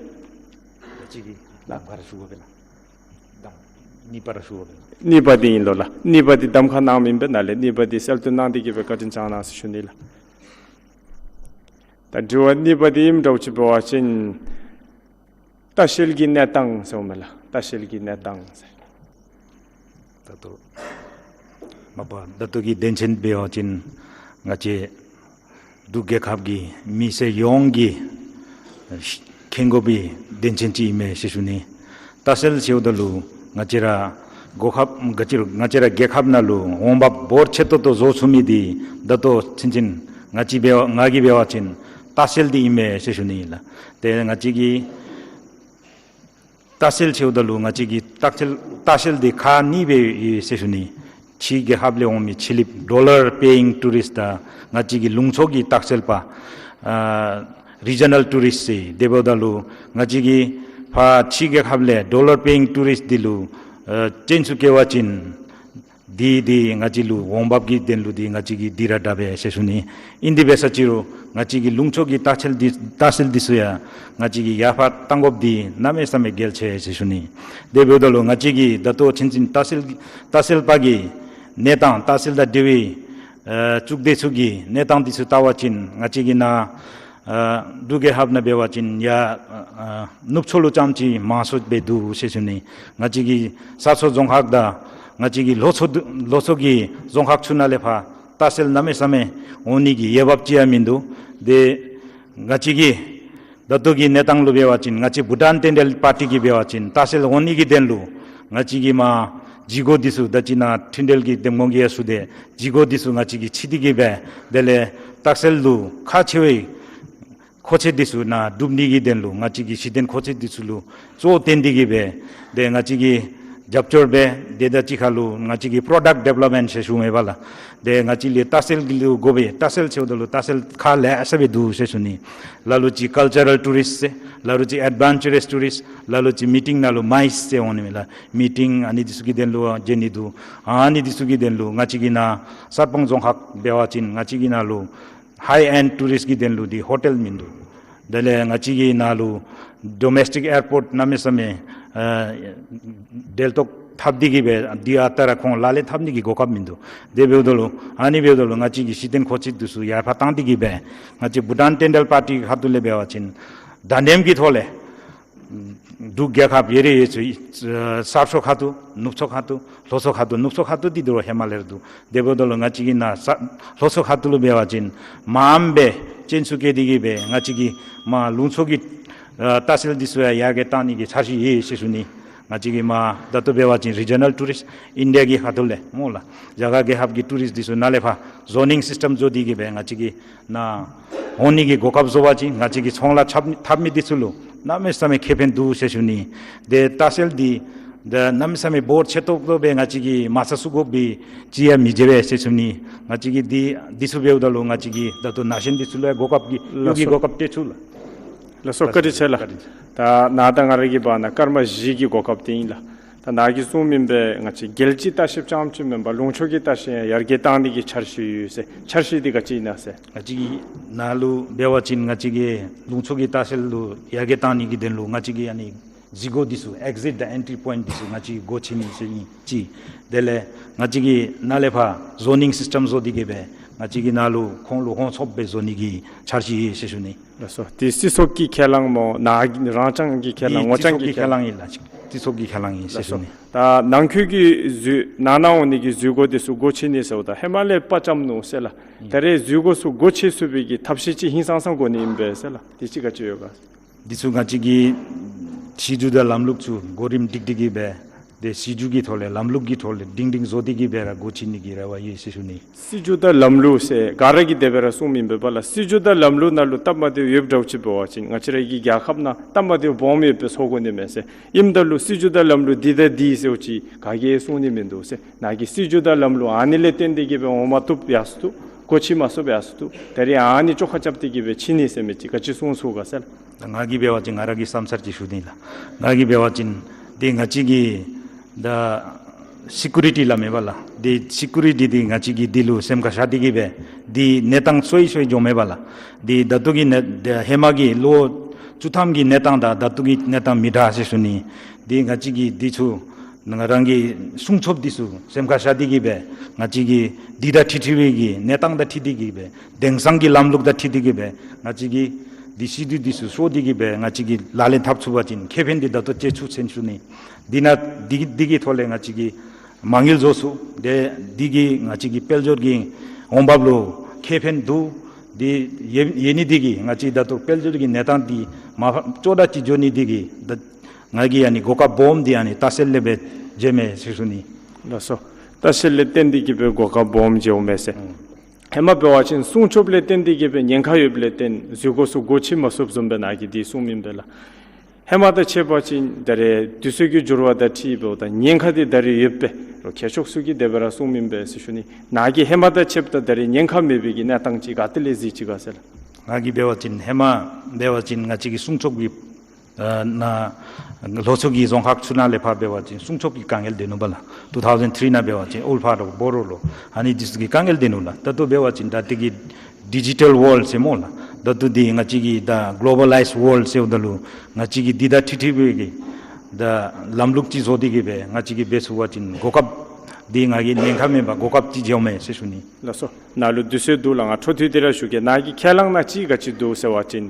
གཅིག་གིས་ལགས་ག་ར་ཞུ་དགོ་པས་ལགས། གཉིས་པ་ར་ཞུ་བ་ཨིན། གཉིས་པ་འདི་ཨིན་ལོ་ལགས། གཉིས་པ་འདི་གདམ་ཁ་གནངམ་ཨིན་པས། ནཱ་ལས་གཉིས་པ་འདི་གསལ་སྟོན་གནང་སྟེ་གི་སྦེ་བཀའ་དྲིན་བསྐྱང་གནང་ཟེར་ཞུ་ནི་ལགས། ད་དྲི་བ་གཉིས་པ་འདི་ཨིནམ་འདྲཝ་ཅིག་འབད་བ་ཅིན་ལྟ་བཤལ་གྱི་གནས་སྟངས་ཟེརཝ་མས་ལགས། ལྟ་བཤལ་གྱི་གནས་སྟངས་ཟེར། ད་ལྟོ་མ་པ་ད་ལྟོ་གི་དོན་ཆེན་འབད་བ་ཅིན་ང་བཅས་འབྲུག་རྒྱལ་ཁབ་ཀྱི་མི་སེར་ཡོངས་ཀྱིས་མཁྱེན་དགོ་པའི་དོན་ཆེན་ཅིག་ཨིན་མས་ཟེར་ཞུ་ནི། ལྟ་བཤལ་ཟེརཝ་ད་ལུ་ང་བཅས་ར་གོ་ཁབ་ང་བཅས་ར་ང་བཅས་ར་རྒྱལ་ཁབ་ནང་ལུ་འོང་འབབ་འབོར་ཆེ་ཏོག་ཏོ་བཟོ་ཚུགས་མི་འདི་ད་ལྟོ་ཚུན་ཚོད་ང་བཅས་འབད་བ་ང་གིས་འབད་བ་ཅིན་ལྟ་བཤལ་འདི་ཨིན་མས་ཟེར་ཞུ་ནི་ཨིན་ལགས། ཏེ་ང་བཅས་ཀྱིས་ལྟ་བཤལ་ཟེརཝ་ད་ལུ་ང་བཅས་ཀྱིས་ལྟ་བཤལ་ལྟ་བཤལ་འདི་ཁག་གཉིས་སྦེ་ཡོད་ཟེར་ཞུ་ནི། ཕྱི་རྒྱལ་ཁབ་ལས་འོང་མི་ཕྱི་གླིངཔ་dollar paying tourist དང་ང་བཅས་ཀྱི་ལུང་ཕྱོགས་ཀྱི་ལྟ་བཤལ་པ་ཨ་regional tourist ཟེར། དེ་འབདཝ་ད་ལུ་ང་བཅས་ཀྱིས་ཕར་ཕྱི་རྒྱལ་ཁབ་ལས་dollar paying tourist འདི་ལུ་ཨ་ཅན་ཚུ་བཀལ་བ་ཅིན་འདི་འདི་ང་བཅས་ལུ་འོང་འབབ་ཀྱི་དོན་ལུ་འདི་ང་བཅས་ཀྱིས་འདི་ར་དྲག་པས་ཟེར་ཞུ་ནི། ཨིན་དེ་འབད་ས་ཅིག་རུང་ང་བཅས་ཀྱི་ལུང་ཕྱོགས་ཀྱི་ལྟ་བཤལ་འདི་ལྟ་བཤལ་འདི་ཚུ་ཡང་ང་བཅས་ཀྱིས་ཡར་འཕར་གཏང་དགོཔ་འདི་གནམ་མེད་ས་མེད་གལ་ཆེ་ཟེར་ཞུ་ནི། དེ་འབདཝ་ད་ལུ་ང་བཅས་ཀྱིས་ད་ལྟོ་ཚུན་ཚོད་ལྟ་བཤལ་ལྟ་བཤལ་པ་གི་གནས་སྟངས་ལྟ་བཤལ་དང་འབྲེལ་བའི་ཨ་གཙུག་སྡེ་ཚུ་གི་གནས་སྟངས་འདི་ཚུ་བལྟ་བ་ཅིན་ང་བཅས་ཀྱི་ནཱ་ཨ་འབྲུག་རྒྱལ་ཁབ་ནང་འབད་བ་ཅིན་ཡར་ཨ་ནུབ་ཕྱོགས་ལུ་རྐྱངམ་ཅིག་མང་སུ་སྦེ་འདུག་ཟེར་ཞུ་ནི། ང་བཅས་ཀྱི་ས་མཚོ་རྫོང་ཁག་དང་ང་བཅས་ཀྱི་ལྷོ་མཚོ་ལྷོ་མཚོ་གི་རྫོང་ཁག་ཚུ་ནང་ལས་ཕར་ལྟ་བཤལ་གནམ་མེད་ས་མེད་འོང་ནི་གི་འོས་འབབ་ཅིག་ཡང་མིན་འདུག། དེ་ང་བཅས་ཀྱིས་ད་ལྟོ་གི་གནས་སྟངས་ལུ་འབད་བ་ཅིན་ང་བཅས་བྷུ་ཊཱན་ཊེན་ཌལ་པར་ཊི་གིས་འབད་བ་ཅིན་ལྟ་བཤལ་འོང་ནི་གི་དོན་ལུ་ང་བཅས་ཀྱིས་མར་བྱེད་སྒོ་འདི་ཚུ་ད་ཅི་ནཱ་འཕྲིན་འབྲེལ་གྱི་འདེམས་ངོ་གིས་ཡང་ཞུ་སྟེ་བྱེད་སྒོ་འདི་ཚུ་ང་བཅས་ཀྱིས་ཕྱེ་སྟེ་གི་སྦེ་དེ་ལས་ལྟ་བཤལ་ལུ་ཁག་ཆེ་བའི་མཁོ་ཆས་འདི་ཚུ་ནཱ་སྒྲུབ་ནི་གི་དོན་ལུ་ང་བཅས་ཀྱིས་གཞི་རྟེན་མཁོ་ཆས་འདི་ཚུ་ལུ་གཙོ་བོ་བཏོན་ཏེ་གི་སྦེ་ཏེ་ང་བཅས་ཀྱིས་རྒྱབ་སྐྱོར་འབད་དེ་དང་གཅིག་ཁར་ལུ་ང་བཅས་ཀྱིས་པྲོ་ཌཀཊ་ཌི་ཝེ་ལོབ་མེནཊ་ཟེར་ཞུཝ་མས་པ་ལགས། ཏེ་ང་བཅས་ལུ་ལྟ་བཤལ་གྱི་ལུ་དགོ་པའི་ལྟ་བཤལ་ཟེརཝ་ད་ལུ་ལྟ་བཤལ་ཁག་ལེ་ཤ་སྦེ་འདུག་ཟེར་ཞུ་ནི། ལ་ལུ་ཅིག་ཀལ་ཅ་རཱལ་ཊུ་རིསཊ་ཟེར། ལ་ལུ་ཅིག་ཨེཌ་ཝེན་ཅར་ཊུ་རིསཊ། ལ་ལུ་ཅིག་མི་ཊིང་ནང་ལུ་མའིས་ཟེར་འོང་ནི་མས་ལགས། མི་ཊིང་ཨ་ནི་འདི་ཚུ་གི་དོན་ལུ་བྱོན་ནི་འདུག། ཨ་ནི་འདི་ཚུ་གི་དོན་ལུ་ང་བཅས་ཀྱི་ནཱ་གསར་སྤང་རྫོང་ཁག་འབད་བ་ཅིན་ང་བཅས་ཀྱི་ནཱ་ལུ་ཧའི་ཨེནཌ་ཊུ་རིསཊ་གི་དོན་ལུ་འདི་ཧོ་ཊེལ་མིན་འདུག། དེ་ལས་ང་བཅས་ཀྱི་ནཱ་ལུ་ཌོ་མེསི་ཊིཀ་ཨེར་པོརཊ་གནམ་མེད་ས་མེད་ཨ་འབྲེལ་གཏོགས་འཐབ་སྟེ་གི་སྦེ་འདི་ཨ་རྟག་ར་ཁོང་ལག་ལེན་འཐབ་ནི་གི་གོ་སྐབས་མིན་འདུག། དེ་འབདཝ་ད་ལུ་ཨ་ནི་འབདཝ་ད་ལུ་ང་བཅས་ཀྱིས་གཞི་རྟེན་མཁོ་ཆས་འདི་ཚུ་ཡར་འཕར་བཏང་སྟེ་གི་སྦེ་ང་བཅས་བྷུ་ཊཱན་ཊེན་ཌལ་པར་ཊི་ཁ་ཐུག་ལས་འབད་བ་ཅིན་དང་འདེམས་ཀྱི་ཐོག་ལས་འབྲུག་རྒྱལ་ཁབ་ཡོད་རེ་ཡོད་ཚུ་ཨ་ཤར་ཕྱོགས་ཁ་ཐུག་ནུབ་ཕྱོགས་ཁ་ཐུག་ལྷོ་ཕྱོགས་ཁ་ཐུག། ནུབ་ཕྱོགས་ཁ་ཐུག་འདི་དོ་རུང་ཧེ་མ་ལས་ར་འདུག། དེ་འབདཝ་ད་ལུ་ང་བཅས་ཀྱི་ནཱ་ས་ལྷོ་ཕྱོགས་ཁ་ཐུག་ལུ་འབད་བ་ཅིན་མངམ་སྦེ་ཅན་ཚུ་བཀལ་ཏེ་གི་སྦེ་ང་བཅས་ཀྱིས་མར་ལུང་ཕྱོགས་ཀྱི་ཨ་ལྟ་བཤལ་འདི་ཚུ་ཡང་ཡར་རྒྱས་བཏང་ནི་གི་འཆར་གཞི་ཡོད་ཟེར་ཞུ་ནི། ང་བཅས་ཀྱིས་མར་ད་ལྟོ་འབད་བ་ཅིན་རི་ཇི་ནཱལ་ཊུ་རིསཊ་ཨིན་ཌི་ཡ་གི་ཁ་ཐུག་ལས་སྨོ་ལགས། རྒྱ་གར་རྒྱལ་ཁབ་ཀྱི་ཊུ་རིསཊ་འདི་ཚུ་ནཱ་ལས་ཕར་ཟོ་ནིང་སིསི་ཊམ་བཟོ་སྟེ་གི་སྦེ་ང་བཅས་ཀྱི་ནཱ་འོང་ནི་གི་གོ་སྐབས་བཟོ་བ་ཅིན་ང་བཅས་ཀྱི་ཚོང་ལཱ་འཐབ་འཐབ་མི་འདི་ཚུ་ལུ་གནམ་མེད་ས་མེད་ཁེ་ཕན་འདུག་ཟེར་ཞུ་ནི། ཏེ་ལྟ་བཤལ་འདི་ད་གནམ་མེད་ས་མེད་འབོར་ཆེ་ཏོག་ཏོ་སྦེ་ང་བཅས་ཀྱིས་མ་ཚང་ཚུགས་དགོ་པའི་ཅིག་ཡང་མི་འབྱུང་བས་ཟེར་ཞུ་ནི། ང་བཅས་ཀྱིས་འདི་འདི་ཚུ་འབདཝ་ད་ལུ་ང་བཅས་ཀྱིས་ད་ལྟོ་ནང་ཞིང་འདི་ཚུ་ལུ་ཡང་གོ་སྐབས་ཀྱི་ལགས་སོ། གོ་སྐབས་སྤྲོད་ཚུགས་ལགས། ལགས་སོ། བཀའ་དྲིན་ཆེ་ལགས། བཀའ་དྲིན་ཆེ། ད་ནཱ་དང་ང་ར་གི་བར་ན་སྐར་མ་བཞི་གི་གོ་སྐབས་དེ་ཨིན་ལགས། ད་ནཱ་གིས་གསུངས་མི་སྦེ་ང་བཅས་རྒྱལ་སྤྱིའི་ལྟ་བཤལཔ་རྐྱངམ་ཅིག་མེན་པར་ལུང་ཕྱོགས་ཀྱི་ལྟ་བཤལ་ཡང་ཡར་རྒྱས་བཏང་ནི་གི་འཆར་གཞི་ཡོད་ཟེར། འཆར་གཞི་འདི་ག་ཅི་ཨིན་ན་ཟེར། ང་བཅས་ཀྱི་ནཱ་ལུ་འབད་བ་ཅིན་ང་བཅས་ཀྱི་ལུང་ཕྱོགས་ཀྱི་ལྟ་བཤལ་ལུ་ཡར་རྒྱས་བཏང་ནི་གི་དོན་ལུ་ང་བཅས་ཀྱིས་ཨ་ནི་བྱེད་སྒོ་འདི་ཚུ་ཨེག་ཟིཊ་དང་ཨེན་ཊི་རི་པོའིནཊ་འདི་ཚུ་ང་བཅས་ཀྱིས་སྒོ་ཕྱེ་ནི་ཟེར་ནི་གཅིག། དེ་ལས་ང་བཅས་ཀྱིས་ནཱ་ལས་ཕར་ཟོ་ནིང་སིསི་ཊམ་བཟོ་སྟེ་གི་སྦེ་ང་བཅས་ཀྱིས་ནཱ་ལུ་ཁོང་ལུ་ཧོངས་ཚོདཔ་སྦེ་བཟོ་ནི་གི་འཆར་གཞི་ཡོད་ཟེར་ཞུ་ནི། ལགས་སོ། དེ་སྲིད་ཚོགས་ཀྱིས་ཁས་བླངས་སྨོ་ནཱ་རང་རྐྱང་གིས་ཁས་བླངས། ངོ་རྐྱང་གིས་ཁས་བླངས། སྲིད་ཚོགས་ཀྱིས་ཁས་བླངས་ཨིན་ལགས། སྲིད་ཚོགས་ཀྱིས་ཁས་བླངས་ཨིན་ཟེར་ཞུ་ནི། ལགས་སོ། ད་ནང་འཁོད་ཀྱི་འཛུལ་ནང་ན་འོང་ནི་གི་འཛུལ་སྒོ་འདི་ཚུ་སྒོ་ཕྱེ་ནི་ཟེརཝ་ད་ཧེ་མ་ལས་པར་བཅམ་ནུག་ཟེར་ལགས། ཨིན། ད་རེས་འཛུལ་སྒོ་ཚུ་སྒོ་ཕྱེ་ཚུགས་པའི་གི་ཐབས་ཤེས་ཅིག་ཧིང་སང་ས་དགོ་ནི་ཨིན་པས་ཟེར་ལགས། དེ་ཅིག་ག་ཅི་ཡོད་ག། འདི་ཚུ་ང་བཅས་ཀྱི་སྲིད་བྱུས་དང་ལམ་ལུགས་ཚུ་གོ་རིམ་སྒྲིག་སྟེ་གི་སྦེ་ཏེ་སྲིད་བྱུས་ཀྱི་ཐོག་ལས་ལམ་ལུགས་ཀྱི་ཐོག་ལས་སྒྲིང་སྒྲིང་བཟོ་སྟེ་གི་སྦེ་ར་སྒོ་ཕྱེ་ནི་གི་རེ་བ་ཡོད་ཟེར་ཞུ་ནི། སྲིད་བྱུས་དང་ལམ་ལུགས་ཟེར་ག་ར་གིས་དེ་སྦེ་ར་གསུངམ་ཨིན་པས་པ་ལགས། སྲིད་བྱུས་དང་ལམ་ལུགས་ནང་ལུ་སྟབས་མ་བདེཝ་ཡོདཔ་འདྲཝ་ཅིག་འབད་བ་ཅིན་ང་བཅས་ར་གི་རྒྱལ་ཁབ་ནང་སྟབས་མ་བདེཝ་སྦོམ་ཡོདཔ་སྦེ་ཚོར་དགོ་ནི་མས་ཟེར། ཨིནམ་ད་ལུ་སྲིད་བྱུས་དང་ལམ་ལུགས་འདི་དང་འདི་ཟེརཝ་ཅིག་ག་གིས་གསུང་ནི་མིན་འདུག་ཟེར། ནཱ་གི་སྲིད་བྱུས་དང་ལམ་ལུགས་ཨ་ནི་ལས་བརྟེན་ཏེ་གི་སྦེ་འོང་མ་བཏུབ་ཡང་སུ་བཏུབ། སྒོ་ཕྱེ་མ་ཚུགསཔ་ཡང་སུ་བཏུབ། ད་རེས་ཨ་ནི་བཅོ་ཁ་རྐྱབ་སྟེ་གི་སྦེ་ཕྱེ་ནི་ཟེར་མི་ཅིག་ག་ཅི་གསུང་ཚུགས་ག་ཟེར། ད་ང་གིས་འབད་བ་ཅིན་ང་ར་གི་བསམ་འཆར་ཅིག་ཞུ་ནི་ལགས། ང་གིས་འབད་བ་ཅིན་ཏེ་ང་བཅས་ཀྱི་ད་སི་ཀུ་རི་ཊི་སླབ་མས་པ་ལགས། ཏེ་སི་ཀུ་རི་ཊི་འདི་ང་བཅས་ཀྱིས་འདི་ལུ་སེམས་ཁར་བཞག་སྟེ་གི་སྦེ་འདི་གནས་སྟངས་སོ་ཡི་སོ་ཡི་འགྱོཝ་མས་པ་ལགས། འདི་ད་ལྟོ་གི་གནས་ཧེ་མ་གི་ལོ་བཅུ་ཐམ་གྱི་གནས་སྟངས་དང་ད་ལྟོ་གི་གནས་སྟངས་མི་འདྲ་ཟེར་ཞུ་ནི། འདི་ང་བཅས་ཀྱིས་འདི་ཚུ་ ང་རང་གི་སྲུང་སྐྱོབ་འདི་ཚུ་སེམས་ཁར་བཞག་སྟེ་གི་སྦེ་ང་བཅས་ཀྱི་འདི་དང་འཁྲིལ་འཁྲིལ་བའི་གི་གནས་སྟངས་དང་འཁྲིལ་ཏེ་གི་སྦེ་དེང་སང་གི་ལམ་ལུགས་དང་འཁྲིལ་ཏེ་གི་སྦེ་ང་བཅས་ཀྱིས་འདི་སྲིད་བྱུས་འདི་ཚུ་བཟོ་སྟེ་གི་སྦེ་ང་བཅས་ཀྱིས་ལག་ལེན་འཐབ་ཚུགས་པ་ཅིན་ཁེ་ཕན་འདི་ད་ལྟོ་ཅིག་ཚུད་ཟེར་ཞུ་ནི། འདི་ནང་འདི་འདི་གི་ཐོག་ལས་ང་བཅས་ཀྱིས་མ་དངུལ་བཟོ་ཚུགས། དེ་འདི་གིས་ང་བཅས་ཀྱི་དཔལ་འབྱོར་གྱི་འོང་འབབ་ལུ་ཁེ་ཕན་འདུག། འདི་ཡོད་ཡོད་ནི་འདི་གིས་ང་བཅས་ད་ལྟོ་དཔལ་འབྱོར་གྱི་གནས་སྟངས་འདི་མར་ཕབ་ཅོག་འཐདཔ་ཅིག་འགྱོ་ནི་འདི་གིས་ད་ང་གིས་ཨ་ནི་གོ་སྐབས་སྦོམ་འདི་ཨ་ནི་ཏ་སེལ་ལས་སྦེ་མཇལཝ་མས་ཟེར་ཞུ་ནི། ལགས་སོ། ཏ་སེལ་ལས་བརྟེན་ཏེ་གི་སྦེ་གོ་སྐབས་སྦོམ་མཇལཝ་མས་ཟེར། ཨུམ། ཧེ་མ་འབད་བ་ཅིན་སྲུང་སྐྱོབ་ལས་བརྟེན་ཏེ་གི་སྦེ་ཉེན་ཁ་ཡོདཔ་ལས་བརྟེན་འཛུལ་སྒོ་ཚུ་སྒོ་ཕྱེ་མ་ཚུགསཔ་བཟུམ་སྦེ་ནཱ་གིས་འདི་གསུངམ་ཨིན་པས་ལགས། ཧེ་མ་དང་ཕྱད་པ་ཅིན་ད་རེས་དུས་ཚོད་ཀྱི་འགྱུར་བ་དང་འཁྲིལ་འབདཝ་ད་ཉེན་ཁ་འདི་ད་རེས་ཡོདཔ་སྦེ་རོགས་མཁས་མཆོག་ཚུ་གིས་དེ་སྦེ་ར་གསུངམ་ཨིན་པས་ཟེར་ཞུ་ནི། ནཱ་གིས་ཧེ་མ་དང་ཕྱདཔ་ད་ད་རེས་ཉེན་ཁ་མེད་པའི་གི་གནས་སྟངས་ཅིག་ག་ཏེ་ལས་གཟིགས་ཅི་ག་ཟེར་ལགས། ང་གིས་འབད་བ་ཅིན་ཧེ་མ་འབད་བ་ཅིན་ང་བཅས་ཀྱི་སྲུང་སྐྱོབ་ཀྱི་ཨ་ནཱ་ལྷོ་ཕྱོགས་ཀྱི་རྫོང་ཁག་ཚུ་ནང་ལས་ཕར་འབད་བ་ཅིན་སྲུང་སྐྱོབ་ཀྱི་དཀའ་ངལ་འདི་ནུག་པ་ལགས། ཊུ་ཐའུ་ཟེན་ཐི་རི་ནང་འབད་བ་ཅིན་ཨུལ་ཕ་རོགས་བོ་རོ་ལོ་ཨ་ནི་འདི་ཚུ་གི་དཀའ་ངལ་འདི་ནུག་ལགས། ད་ལྟོ་འབད་བ་ཅིན་ད་འདི་གི་ཌི་ཇི་ཊཱལ་ཝཱལཌ་ཟེར་སྨོ་ལགས། ད་ལྟོ་འདི་ང་བཅས་ཀྱི་ད་གློ་བཱ་ལའིཛ་ཝཱལཌ་ཟེརཝ་ད་ལུ་ང་བཅས་ཀྱིས་འདི་དང་འཁྲིལ་འཁྲིལ་བའི་གི་ད་ལམ་ལུགས་ཅིག་བཟོ་སྟེ་གི་སྦེ་ང་བཅས་ཀྱིས་འབད་ཚུགས་པ་ཅིན་གོ་སྐབས་འདི་ང་གིས་ཉེན་ཁ་མེད་པར་གོ་སྐབས་ཅིག་མཇལཝ་མས་ཟེར་ཞུ་ནི། ལགས་སོ། ནཱ་ལུ་དུས་ཚོད་འདུག་ལགས། ང་འཕྲོ་མཐུད་དེ་ར་ཞུ་གེ། ནཱ་གི་ཁས་བླངས་ནང་ཅིག་ག་ཅི་འདུག་ཟེར་བ་ཅིན་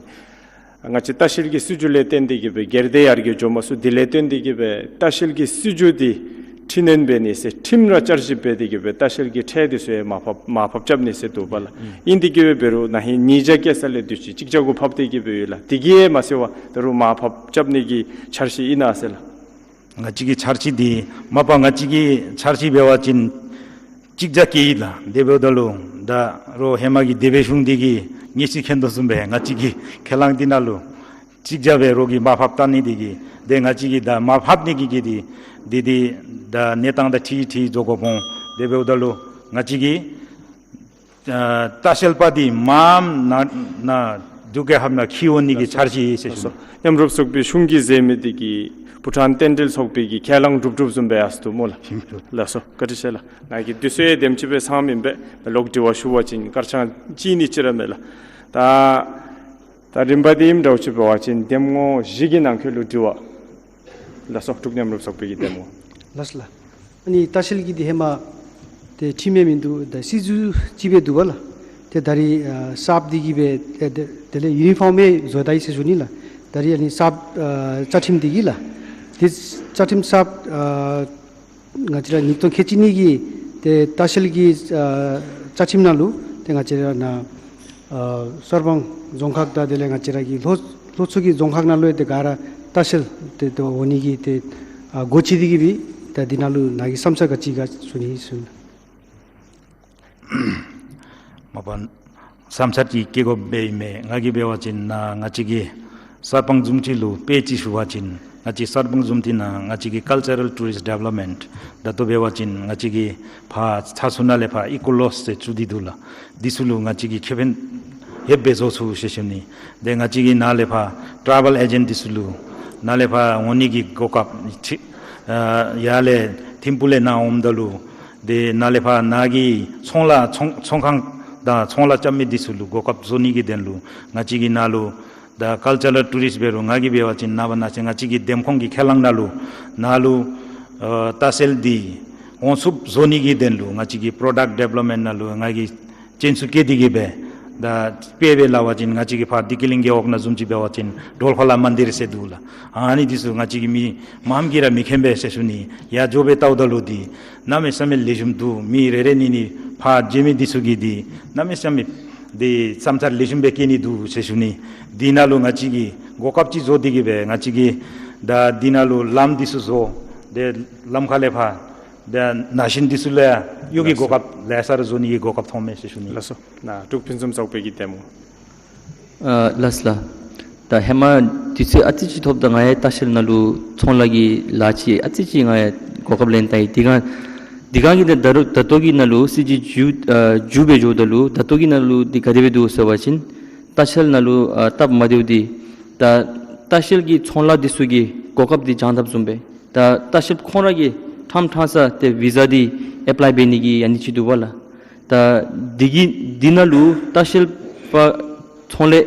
ང་བཅས་ལྟ་བཤལ་གྱི་སྲིད་བྱུས་ལས་བརྟེན་ཏེ་གི་སྦེ་སྒེར་སྡེ་ཡར་རྒྱས་འགྱོ་མ་ཚུགས། དེ་ལས་བརྟེན་ཏེ་གི་སྦེ་ལྟ་བཤལ་གྱི་སྲིད་བྱུས་འདི་འཕྲི་སྣོན་འབད་ནི་ཟེར་ཁྲིམས་ར་བསྐྱར་ཞིབ་འབད་དེ་གི་སྦེ་ལྟ་བཤལ་གྱི་ཁྲལ་འདི་ཚུ་ཡང་མར་ཕབ་མར་ཕབ་རྐྱབ་ནི་ཟེར་འདུག་པ་ལགས། ཨིན་ཏེ་གི་སྦེ་འབད་རུང་ན་ཧིང་ཉིས་བརྒྱ་བཀལ་ས་ལས་དུས་ཅི་གཅིག་བརྒྱ་གུ་ཕབ་སྟེ་གི་སྦེ་ཡོད་ལགས། དེ་གིས་ཡང་མ་ཚད་པར་ད་རུང་མར་ཕབ་རྐྱབ་ནི་གི་འཆར་གཞི་ཨིན་ན་ཟེར་ལགས། ང་བཅས་ཀྱི་འཆར་གཞི་འདི་མ་པ་ང་བཅས་ཀྱི་འཆར་གཞི་འབད་བ་ཅིན་གཅིག་བརྒྱ་བཀལ་ཡི་ལགས། དེ་འབདཝ་ད་ལུ་ད་རོགས་ཧེ་མ་གི་སྡེ་པའི་གཞུང་འདི་གིས་ངེས་ཤེས་མཁྱེན་དོ་བཟུམ་སྦེ་ང་བཅས་ཀྱི་ཁས་བླངས་འདི་ནང་ལུ་གཅིག་བརྒྱ་སྦེ་རོགས་ཀྱིས་མར་ཕབ་བཏང་ནི་འདི་གིས་ཏེ་ང་བཅས་ཀྱིས་ད་མར་ཕབ་ནི་གི་གི་འདི་འདི་འདི་ད་གནས་སྟངས་དང་འཁྲིལ་འཁྲིལ་བཟོ་དགོཔ་འོང་། དེ་འབདཝ་ད་ལུ་ང་བཅས་ཀྱིས་ཨ་ལྟ་བཤལ་པ་འདི་མངམ་ནཱ་ནཱ་འབྲུག་རྒྱལ་ཁབ་ནང་འཁྱིད་འོང་ནི་གི་འཆར་གཞི་ཨིན་ཟེར་ཞུ་ནི། མཉམ་རུབ་ཚོགས་པའི་གཞུང་གིས་མཛད་མི་འདི་གིས་བྷུ་ཊཱན་རྟེན་འབྲེལ་ཚོགས་པའི་གི་ཁས་བླངས་གྲུབ་གྲུབ་བཟུམ་སྦེ་ཡར་སོང་འདུག་སྨོ་ལགས། ལགས་སོ། བཀའ་དྲིན་ཆེ་ལགས། ནཱ་གི་དུས་ཚོད་དེམ་ཅིག་སྦེ་ཚང་མི་ཨིན་པས། ལོག་དྲི་བ་ཞུ་བ་ཅིན་སྐར་ཆ་གཅིག་གཉིས་ཅིག་ར་མས་ལགས། ད་ད་རིམ་པ་འདི་ཨིནམ་འདྲཝ་ཅིག་འབད་བ་ཅིན་འདེམས་ངོ་བཞི་གི་ནང་འཁོད་ལུ་དྲི་བ། ལགས་སོ། འབྲུག་མཉམ་རུབ་ཚོགས་པའི་གི་འདེམས་ངོ། ལགས་སོ་ལགས། ཨ་ནི་ལྟ་བཤལ་གྱི་འདི་ཧེ་མ་ཏེ་ཁྲིམས་ཡང་མིན་འདུག། ད་སྲིད་བྱུས་ཅིག་སྦེ་འདུག་པ་ལགས། ཏེ་ད་རིས་ཨ་གསརཔ་འདི་གིས་སྦེ་ཏེ་དེ་ལས་ཡུ་ནི་ཕོརམ་སྦེ་བཟོ་ད་ཡི་ཟེར་ཞུ་ནི་ལགས། ད་རིས་ཨ་ནི་གསརཔ་ཨ་བཅའ་ཁྲིམས་འདི་གིས་ལགས། ཏེ་བཅའ་ཁྲིམས་གསརཔ་ཨ་ང་བཅས་ར་ཉིས་སྟོང་ཁལ་གཅིག་གཉིས་ཀྱི་ཏེ་ལྟ་བཤལ་གྱི་ཨ་བཅའ་ཁྲིམས་ནང་ལུ་ཏེ་ང་བཅས་ར་ནཱ་ཨ་གསར་སྤང་རྫོང་ཁག་དང་དེ་ལས་ང་བཅས་ར་གི་ལྷོ་ལྷོ་ཕྱོགས་ཀྱི་རྫོང་ཁག་ནང་ལུ་ཡང་ཏེ་ག་ར་ལྟ་བཤལ་ཏེ་ཏེ་འོང་ནི་གི་ཏེ་ཨ་སྒོ་ཕྱེ་སྟེ་གི་སྦེ་ད་འདི་ནང་ལུ་ནཱ་གི་བསམ་འཆར་ག་ཅི་ག་ཞུ་ནི་ཞུ་ནི། མ་པ་བསམ་འཆར་ཅིག་བཀོད་དགོཔ་སྦེ་ཨིན་མས། ང་གིས་འབད་བ་ཅིན་ནཱ་ང་བཅས་ཀྱི་གསར་སྤང་བཟུམ་ཅིག་ལུ་དཔེ་ཅིག་ཞུ་བ་ཅིན་ང་བཅས་གསར་སྤང་བཟུམ་འདི་ནང་ང་བཅས་ཀྱི་ཀཱལ་ཅར་རཱལ་ཊུ་རིསཊ་ཌི་ཝེ་ལོབ་མེནཊ་ད་ལྟོ་འབད་བ་ཅིན་ང་བཅས་ཀྱི་ཕར་ཚ་ཚུ་ནང་ལས་ཕར་ཨི་ཀོ་ལོཇ་ཟེར་བཙུགས་ཏེ་འདུག་ལགས། འདི་ཚུ་ལུ་ང་བཅས་ཀྱིས་ཁེ་ཕན་ཡོདཔ་སྦེ་བཟོ་ཚུགས་ཟེར་ཞུ་ནི། ཏེ་ང་བཅས་ཀྱི་ནཱ་ལས་ཕར་ཊེ་རེ་ཝེལ་ཨེ་ཇེནཊ་འདི་ཚུ་ལུ་ནཱ་ལས་ཕར་འོང་ནི་གི་གོ་སྐབས་ཅིག་ཨ་ཡར་ལས་ཐིམ་ཕུག་ལས་ནཱ་འོངམ་ད་ལུ་ཏེ་ནཱ་ལས་ཕར་ནཱ་གི་ཚོང་ལཱ་ཚོང་ཚོང་ཁང་དང་ཚོང་ལཱ་རྐྱབ་མི་འདི་ཚུ་ལུ་གོ་སྐབས་བཟོ་ནི་གི་དོན་ལུ་ང་བཅས་ཀྱིས་ནཱ་ལུ་ད་ཀཱལ་ཅར་རཱལ་ཊུ་རིསཊ་འབད་རུང་ང་གིས་འབད་བ་ཅིན་ནངས་པ་གནངས་ཚེ་ང་བཅས་ཀྱི་འདེམས་ཁོངས་ཀྱི་ཁས་བླངས་ནང་ལུ་ནཱ་ལུ་ཨ་ལྟ་བཤལ་འདི་འོང་ཚུགསཔ་བཟོ་ནི་གི་དོན་ལུ་ང་བཅས་ཀྱིས་པྲོ་ཌཀཊ་ཌི་ཝེ་ལོབ་མེནཊ་ནང་ལུ་ང་གིས་སྤྱན་ཚུགས་བཀལ་ཏེ་གི་སྦེ་ད་དཔེ་སྦེ་སླབ་པ་ཅིན་ང་བཅས་ཀྱི་ཕར་བདེ་སྐྱིད་གླིང་རྒེད་འོག་ནང་བཟུམ་ཅིག་འབད་བ་ཅིན་ཌོལ་ཁོ་ལ་མན་དིར་ཟེར་འདུག་ལགས། ཨ་ནི་འདི་ཚུ་ང་བཅས་ཀྱིས་མི་མངམ་གིས་ར་མི་མཁྱེན་པས་ཟེར་ཞུ་ནི། ཡར་འགྱོ་སྦེ་བལྟཝ་ད་ལུ་འདི་གནམ་མེད་ས་མེད་ལེགས་ཤོམ་འདུག། མི་རེ་རེ་གཉིས་གཉིས་ཕར་མཇལ་མི་འདི་ཚུ་གིས་འདི་གནམ་མེད་ས་མེད་འདི་བསམ་འཆར་ལེགས་ཤོམ་སྦེ་བཀོད་ནི་འདུག་ཟེར་ཞུ་ནི། འདི་ནང་ལུ་ང་བཅས་ཀྱིས་གོ་སྐབས་ཅིག་བཟོ་སྟེ་གི་སྦེ་ང་བཅས་ཀྱིས་ད་འདི་ནང་ལུ་ལམ་འདི་ཚུ་བཟོ། ཏེ་ལམ་ཁ་ལས་ཕར་ཏེ་ནང་ཞིང་འདི་ཚུ་ལུ་ཡང་གཡུས་ཀྱི་གོ་སྐབས་ལེ་ཤ་ར་བཟོ་ནི་གི་གོ་སྐབས་ཐོབ་མས་ཟེར་ཞུ་ནི། ལགས་སོ། ནཱ་འབྲུག་ཕུན་སུམ་ཚོགས་པའི་གི་འདེམས་ངོ། ཨ་ལགས་ལགས། ད་ཧེ་མ་དུས་ཚོད་ཨ་ཙི་ཅིག་ཐོབ་ད་ང་ཡང་ལྟ་བཤལ་ནང་ལུ་ཚོང་ལཱ་གི་ལཱ་ཅིག་ཨ་ཙི་ཅིག་ང་ཡང་གོ་སྐབས་ལེན་ད་ཡི། དེ་སྒང་དེ་སྒང་གི་ད་ད་རུང་ད་ལྟོ་གི་ནང་ལུ་སྲིད་བྱུས་བརྒྱུད་ཨ་བརྒྱུད་སྦེ་འགྱོཝ་ད་ལུ་ད་ལྟོ་གི་ནང་ལུ་འདི་ག་དེ་སྦེ་འདུག་ཟེར་བ་ཅིན་ལྟ་བཤལ་ནང་ལུ་ཨ་སྟབས་མ་བདེཝ་འདི་ད་ལྟ་བཤལ་གྱི་ཚོང་ལཱ་འདི་ཚུ་གི་གོ་སྐབས་འདི་སྦྱང་དཔ་བཟུམ་སྦེ་ད་ལྟ་བཤལ་ཁོང་ར་གིས་ཕྲང་ཕྲང་ས་ཏེ་བི་ཟ་འདི་ཨེཔ་ལའི་འབད་ནི་གི་ཨ་ནི་ཅིག་འདུག་པ་ལགས། ད་འདི་གི་འདི་ནང་ལུ་ལྟ་བཤལ་པ་ཚོང་ལས་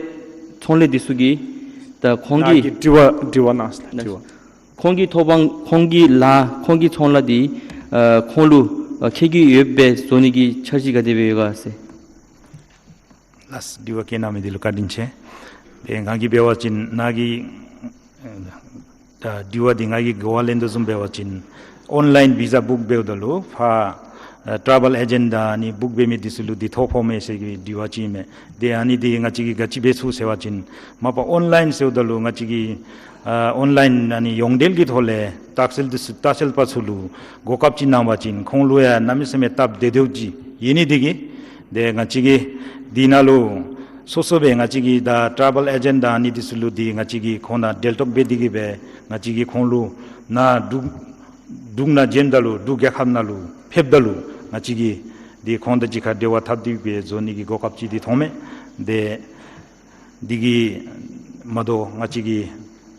ཚོང་ལས་འདི་ཚུ་གིས་ད་ཁོང་གིས་ནཱ་གི་དྲི་བ་དྲི་བ་གནང་ཟེར་ལགས། དྲི་བ། ཁོང་གི་ཐོབ་དབང་ཁོང་གི་ལཱ་ཁོང་གི་ཚོང་ལཱ་འདི་ཨ་ཁོང་ལུ་ཨ་ཁེ་གི་ཡོདཔ་སྦེ་བཟོ་ནི་གི་འཆར་གཞི་ག་དེ་སྦེ་ཡོད་ག་ཟེར། ལགས། དྲི་བ་བཀོད་གནང་མི་འདི་ལུ་བཀའ་དྲིན་ཆེ། ཏེ་ང་གིས་འབད་བ་ཅིན་ནཱ་གི་ད་དྲི་བ་འདི་ང་གིས་གོ་བ་ལེན་དོ་བཟུམ་འབད་བ་ཅིན་ཨོན་ལཱའིན་བི་ཟ་བུཀ་འབདཝ་ད་ལུ་ཕར་ཨ་ཊ་རེ་བཱལ་ཨེ་ཇེནཊ་དང་ཨ་ནི་བུཀ་འབད་མི་འདི་ཚུ་ལུ་འདི་ཐོ་ཕོག་མས་ཟེར་གྱི་དྲི་བ་ཅིག་ཨིན་མས། ཏེ་ཨ་ནི་འདི་ང་བཅས་ཀྱིས་ག་ཅི་འབད་ཚུགས་ཟེར་བ་ཅིན་མ་པ་ཨོན་ལཱའིན་ཟེརཝ་ད་ལུ་ང་བཅས་ཀྱིས་ཨ་ཨོན་ལཱའིན་ཨ་ནི་ཡོངས་འབྲེལ་གྱི་ཐོག་ལས་ལྟ་བཤལ་འདི་ཚུ་ལྟ་བཤལ་པ་ཚུ་ལུ་གོ་སྐབས་ཅིག་གནང་བ་ཅིན་ཁོང་ལུ་ཡང་གནམ་མེད་ས་མེད་སྟབས་བདེ་བདེཝ་ཅིག་ཡོད་ནི་འདི་གིས་ཏེ་ང་བཅས་ཀྱིས་འདི་ནང་ལུ་སོ་སོ་སྦེ་ང་བཅས་ཀྱི་ད་ཊ་རེ་བཱལ་ཨེ་ཇེནཊ་དང་ཨ་ནི་འདི་ཚུ་ལུ་འདི་ང་བཅས་ཀྱིས་ཁོང་དང་འབྲེལ་གཏོགས་འབད་དེ་གིས་སྦེ་ང་བཅས་ཀྱིས་ཁོང་ལུ་ནཱ་འབྲུག་འབྲུག་ནང་བྱོནམ་ད་ལུ་འབྲུག་རྒྱལ་ཁབ་ནང་ལུ་ཕེབས་ད་ལུ་ང་བཅས་ཀྱིས་འདི་ཁོང་དང་གཅིག་ཁར་འབྲེལ་བ་འཐབ་སྟེ་སྦེ་བཟོ་ནི་གི་གོ་སྐབས་ཅིག་འདི་ཐོབ་མས། ཏེ་འདི་གིས་མ་དོ་ང་བཅས་ཀྱིས་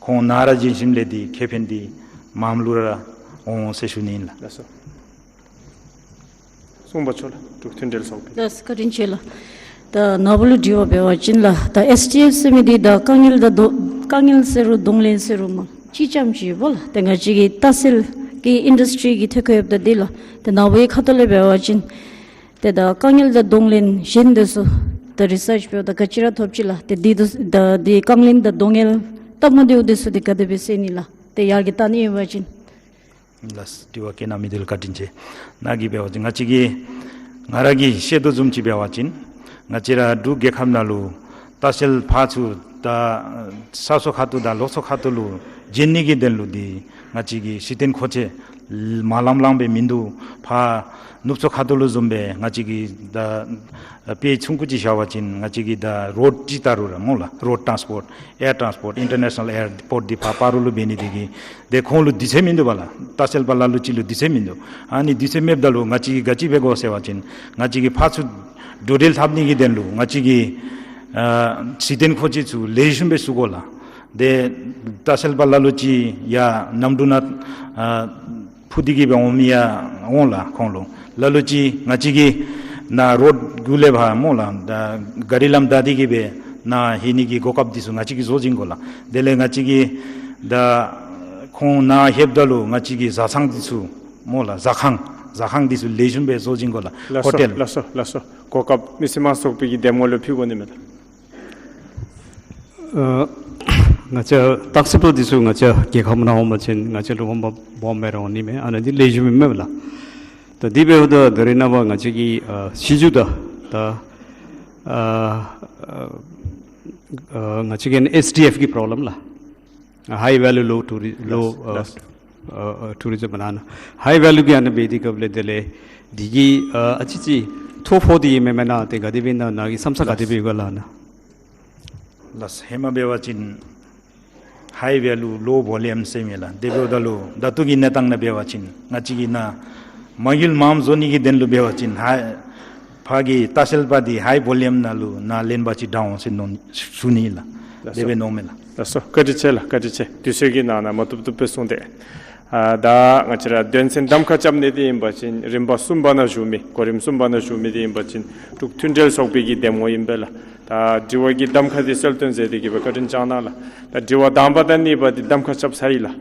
ཁོང་ནཱ་ར་བྱོན་ཞིནམ་ལས་འདི་ཁེ་ཕན་འདི་མངམ་ལུ་ར་འོང་ཟེར་ཞུ་ནི་ཨིན་ལགས། ལགས་སོ། གསུངས་པ་ཆོག་ལགས། འབྲུག་མཐུན་འབྲེལ་ཚོགས་པའི། ལགས་སོ། བཀའ་དྲིན་ཆེ་ལགས། ད་ནཱ་བུ་ལུ་དྲི་བ་འབད་བ་ཅིན་ལགས། ད་ཨེས་ཌི་ཨེཕ་ཟེར་མི་འདི་ད་དཀའ་ངལ་དང་དོ་དཀའ་ངལ་ཟེར་རུང་གདོང་ལེན་ཟེར་རུང་མ་གཅིག་རྐྱངམ་ཅིག་འབདཝ་ལགས། ཏེ་ང་བཅས་ཀྱི་ལྟ་བཤལ་གྱི་ཨིན་ཌསི་ཊི་རི་གི་ཐད་ཁར་ཡོདཔ་ད་འདི་ལགས། ཏེ་ནཱ་བུའི་ཁ་ཐུག་ལས་འབད་བ་ཅིན་ཏེ་ད་དཀའ་ངལ་དང་གདོང་ལེན་གཞན་འདི་ཚུ་ད་རི་སརཆ་འབདཝ་ད་ག་ཅི་ར་ཐོབ་ཅི་ལགས། ཏེ་འདི་ད་འདི་དཀའ་ངལ་དང་གདོང་ལེན་སྟབས་མ་བདེཝ་འདི་ཚུ་འདི་ག་དེ་སྦེ་སེལ་ནི་ལགས། ཏེ་ཡར་གྱི་ད་ནི་ཡོད་པ་ཅིན། ལགས། དྲི་བ་བཀོད་གནང་མི་འདི་ལུ་བཀའ་དྲིན་ཆེ། ནཱ་གིས་འབད་བ་ཅིན་ང་བཅས་ཀྱིས་ང་ར་གིས་ཤེས་དོ་བཟུམ་ཅིག་འབད་བ་ཅིན་ང་བཅས་ར་འབྲུག་རྒྱལ་ཁབ་ནང་ལུ་ལྟ་བཤལ་པ་ཚུ་ད་ས་སོ་ཁ་ཐུག་དང་ལོགས་སོ་ཁ་ཐུག་ལུ་བྱོན་ནི་གི་དོན་ལུ་འདི་ང་བཅས་ཀྱི་གཞི་རྟེན་མཁོ་ཆས་མ་ལང་ལང་སྦེ་མིན་འདུག། ཕར་ནུབ་ཕྱོགས་ཁ་ཐུག་ལུ་བཟུམ་སྦེ་ང་བཅས་ཀྱིས་ད་དཔེ་ཆུང་ཀུ་ཅིག་བཞག་པ་ཅིན་ང་བཅས་ཀྱིས་ད་རོཌ་ཅིག་བལྟ་རུང་ར་སྨོ་ལགས། རོཌ་ཊཱནསི་པོཊ་ཨེར་ཊཱནསི་པོཊ་ཨིན་ཊར་ནེ་ཤ་ནཱལ་ཨེར་པོརཊ་འདི་ཕར་སྤ་རོ་ལུ་འབད་ནི་འདི་གིས་ཏེ་ཁོང་ལུ་དུས་ཚོད་མིན་འདུག་པ་ལགས། ལྟ་བཤལ་པ་ལ་ལུ་ཅིག་ལུ་དུས་ཚོད་མིན་འདུག། ཨ་ནི་དུས་ཚོད་མེདཔ་ད་ལུ་ང་བཅས་ཀྱིས་ག་ཅི་འབད་དགོ་ཟེར་བ་ཅིན་ང་བཅས་ཀྱིས་ཕར་ཚུར་འགྲོ་འགྲུལ་འཐབ་ནི་གི་དོན་ལུ་ང་བཅས་ཀྱིས་ཨ་གཞི་རྟེན་མཁོ་ཆས་ཚུ་ལེགས་ཤོམ་སྦེ་བཙུགས་དགོ་ལགས། ཏེ་ལྟ་བཤལ་པ་ལ་ལུ་ཅིག་ཡར་གནམ་གྲུ་ནང་ཨ་འཕུར་ཏེ་གིས་སྦེ་འོང་མི་ཡང་འོང་ལགས། ཁོང་ལུ་ལ་ལུ་ཅིག་ང་བཅས་ཀྱིས་ནཱ་རོཌ་གུ་ལས་ཕར་སྨོ་ལགས། ད་གཱ་རི་ལམ་བདའ་སྟེ་གིས་སྦེ་ནཱ་ལྷོད་ནི་གི་གོ་སྐབས་འདི་ཚུ་ང་བཅས་ཀྱིས་བཟོ་བྱིན་དགོ་ལགས། དེ་ལས་ང་བཅས་ཀྱིས་ད་ཁོང་ནཱ་ལྷོདཔ་ད་ལུ་ང་བཅས་ཀྱིས་ཟ་ཚང་འདི་ཚུ་སྨོ་ལགས། ཟ་ཁང་ཟ་ཁང་འདི་ཚུ་ལེགས་ཤོམ་སྦེ་བཟོ་བྱིན་དགོ་ལགས། ལགས་སོ། ཧོ་ཊེལ། ལགས་སོ། ལགས་སོ། གོ་སྐབས་མི་སེར་དམངས་ཚོགས་པའི་གི་འདེམས་ངོ་ལུ་ཕུལ་དགོ་ནི་མས་ལགས། ཨ་ང་བཅས་ལྟ་བཤལ་པ་འདི་ཚུ་ང་བཅས་རྒྱལ་ཁབ་ནང་འོང་པ་ཅིན་ང་བཅས་ལུ་འོང་པ་སྦོམ་སྦེ་ར་འོང་ནི་མས། ཨ་ནི་འདི་ལེགས་ཤོམ་མེན་མས་ལགས། ད་འདི་འབདཝ་ད་ད་རེས་ནངས་པ་ང་བཅས་ཀྱི་ཨ་སྲིད་བྱུས་དང་ད་ཨ་ཨ་ང་བཅས་ཀྱི་ཨེས་ཌི་ཨེཕ་གི་པོརོ་བི་ལེམ་ལགས། ཨ་ཧའི་ཝེ་ལུ་ལོ་ཊུ་རི་ལོ་ལགས། ཨ་ཨ་ཊུ་རི་ཛིམ་ནང་ན་ཧའི་ཝེ་ལུ་གི་ཨ་ནི་འབད་དེ་གི་སྦེ་དེ་ལས་འདི་གིས་ཨ་ཨ་ཙི་ཅིག་ཐོ་ཕོག་སྟེ་ཡོད་མེན་མེན་ན། ཏེ་ག་དེ་སྦེ་ན་ནཱ་གི་བསམ་ས་ག་དེ་སྦེ་ཡོད་ག་ལགས་ན། ལགས། ཧེ་མ་འབད་བ་ཅིན་ཧའི་ཝེ་ལུ་ལོ་བོ་ལུམ་ཟེར་མི་ལགས། དེ་འབདཝ་ད་ལུ་ད་ལྟོ་གི་གནས་སྟངས་ནང་འབད་བ་ཅིན་ང་བཅས་ཀྱིས་ནཱ་མ་དངུལ་མངམ་བཟོ་ནི་གི་དོན་ལུ་འབད་བ་ཅིན་ཧའི་ཕར་གྱི་ལྟ་བཤལ་པ་འདི་ཧའི་བོ་ལུམ་ནང་ལུ་ནཱ་ལེན་པ་ཅིན་དྲག་འོང་ཟེར་མནོ་ཞུ་ནི་ལགས། ལགས་སོ། དེ་སྦེ་མནོཝ་མས་ལགས། ལགས་སོ། བཀའ་དྲིན་ཆེ་ལགས། བཀའ་དྲིན་ཆེ། དུས་ཚོད་ཀྱི་ནང་ན་མ་བཏུབ་བཏུབ་སྦེ་གསུངས་ཏེ། ཨ་ད་ང་བཅས་ར་དོན་ཚན་གདམ་ཁ་རྐྱབ་ནི་འདི་ཨིན་པ་ཅིན་རིམ་པ་གསུམ་པ་ནང་ཞུགས་མི་གོ་རིམ་གསུམ་པ་ནང་ཞུགས་མི་འདི་ཨིན་པ་ཅིན་འབྲུག་མཐུན་འབྲེལ་ཚོགས་པའི་གི་འདེམས་ངོ་ཨིན་པས་ལགས། ད་དྲི་བ་གི་གདམ་ཁ་འདི་གསལ་སྟོན་མཛད་དེ་གི་སྦེ་བཀའ་དྲིན་བསྐྱང་གནང་ལགས། ད་དྲི་བ་དང་པ་དང་གཉིས་པ་འདི་གདམ་ཁ་རྐྱབ་ཚར་ཡི་ལགས།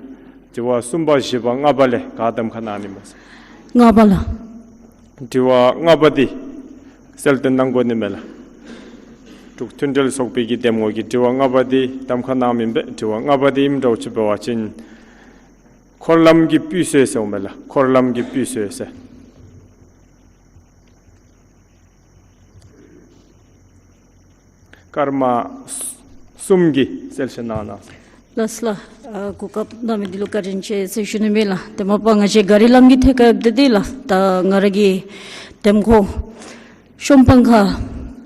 དྲི་བ་གསུམ་པ་བཞི་པ་ལྔ་པ་ལས་ག་གདམ་ཁ་གནང་ནི་མས་ཟེར། ལྔ་པ་ལགས། དྲི་བ་ལྔ་པ་འདི་གསལ་སྟོན་གནང་དགོ་ནི་མས་ལགས། འབྲུག་མཐུན་འབྲེལ་ཚོགས་པའི་གི་འདེམས་ངོ་གི་དྲི་བ་ལྔ་པ་འདི་གདམ་ཁ་གནངམ་ཨིན་པས། དྲི་བ་ལྔ་པ་འདི་ཨིནམ་འདྲཝ་ཅིག་འབད་བ་ཅིན་འཁོར་ལམ་གྱི་སྤུས་ཚད་ཟེརཝ་མས་ལགས། འཁོར་ལམ་གྱི་སྤུས་ཚད་ཟེར། སྐར་མ་གསུམ་གྱིས་གསལ་བཤད་གནང་གནང་། ལགས་ལགས། ཨ་གོ་སྐབས་གནང་མི་འདི་ལུ་བཀའ་དྲིན་ཆེ་ཟེར་ཞུ་ནི་མས་ལགས། ཏེ་མ་པ་ང་བཅས་གཱ་རི་ལམ་གྱི་ཐད་ཁར་འབད་དེ་ལགས། ད་ང་ར་གི་འདེམས་ཁོངས་གཤོང་སྤང་ཁ་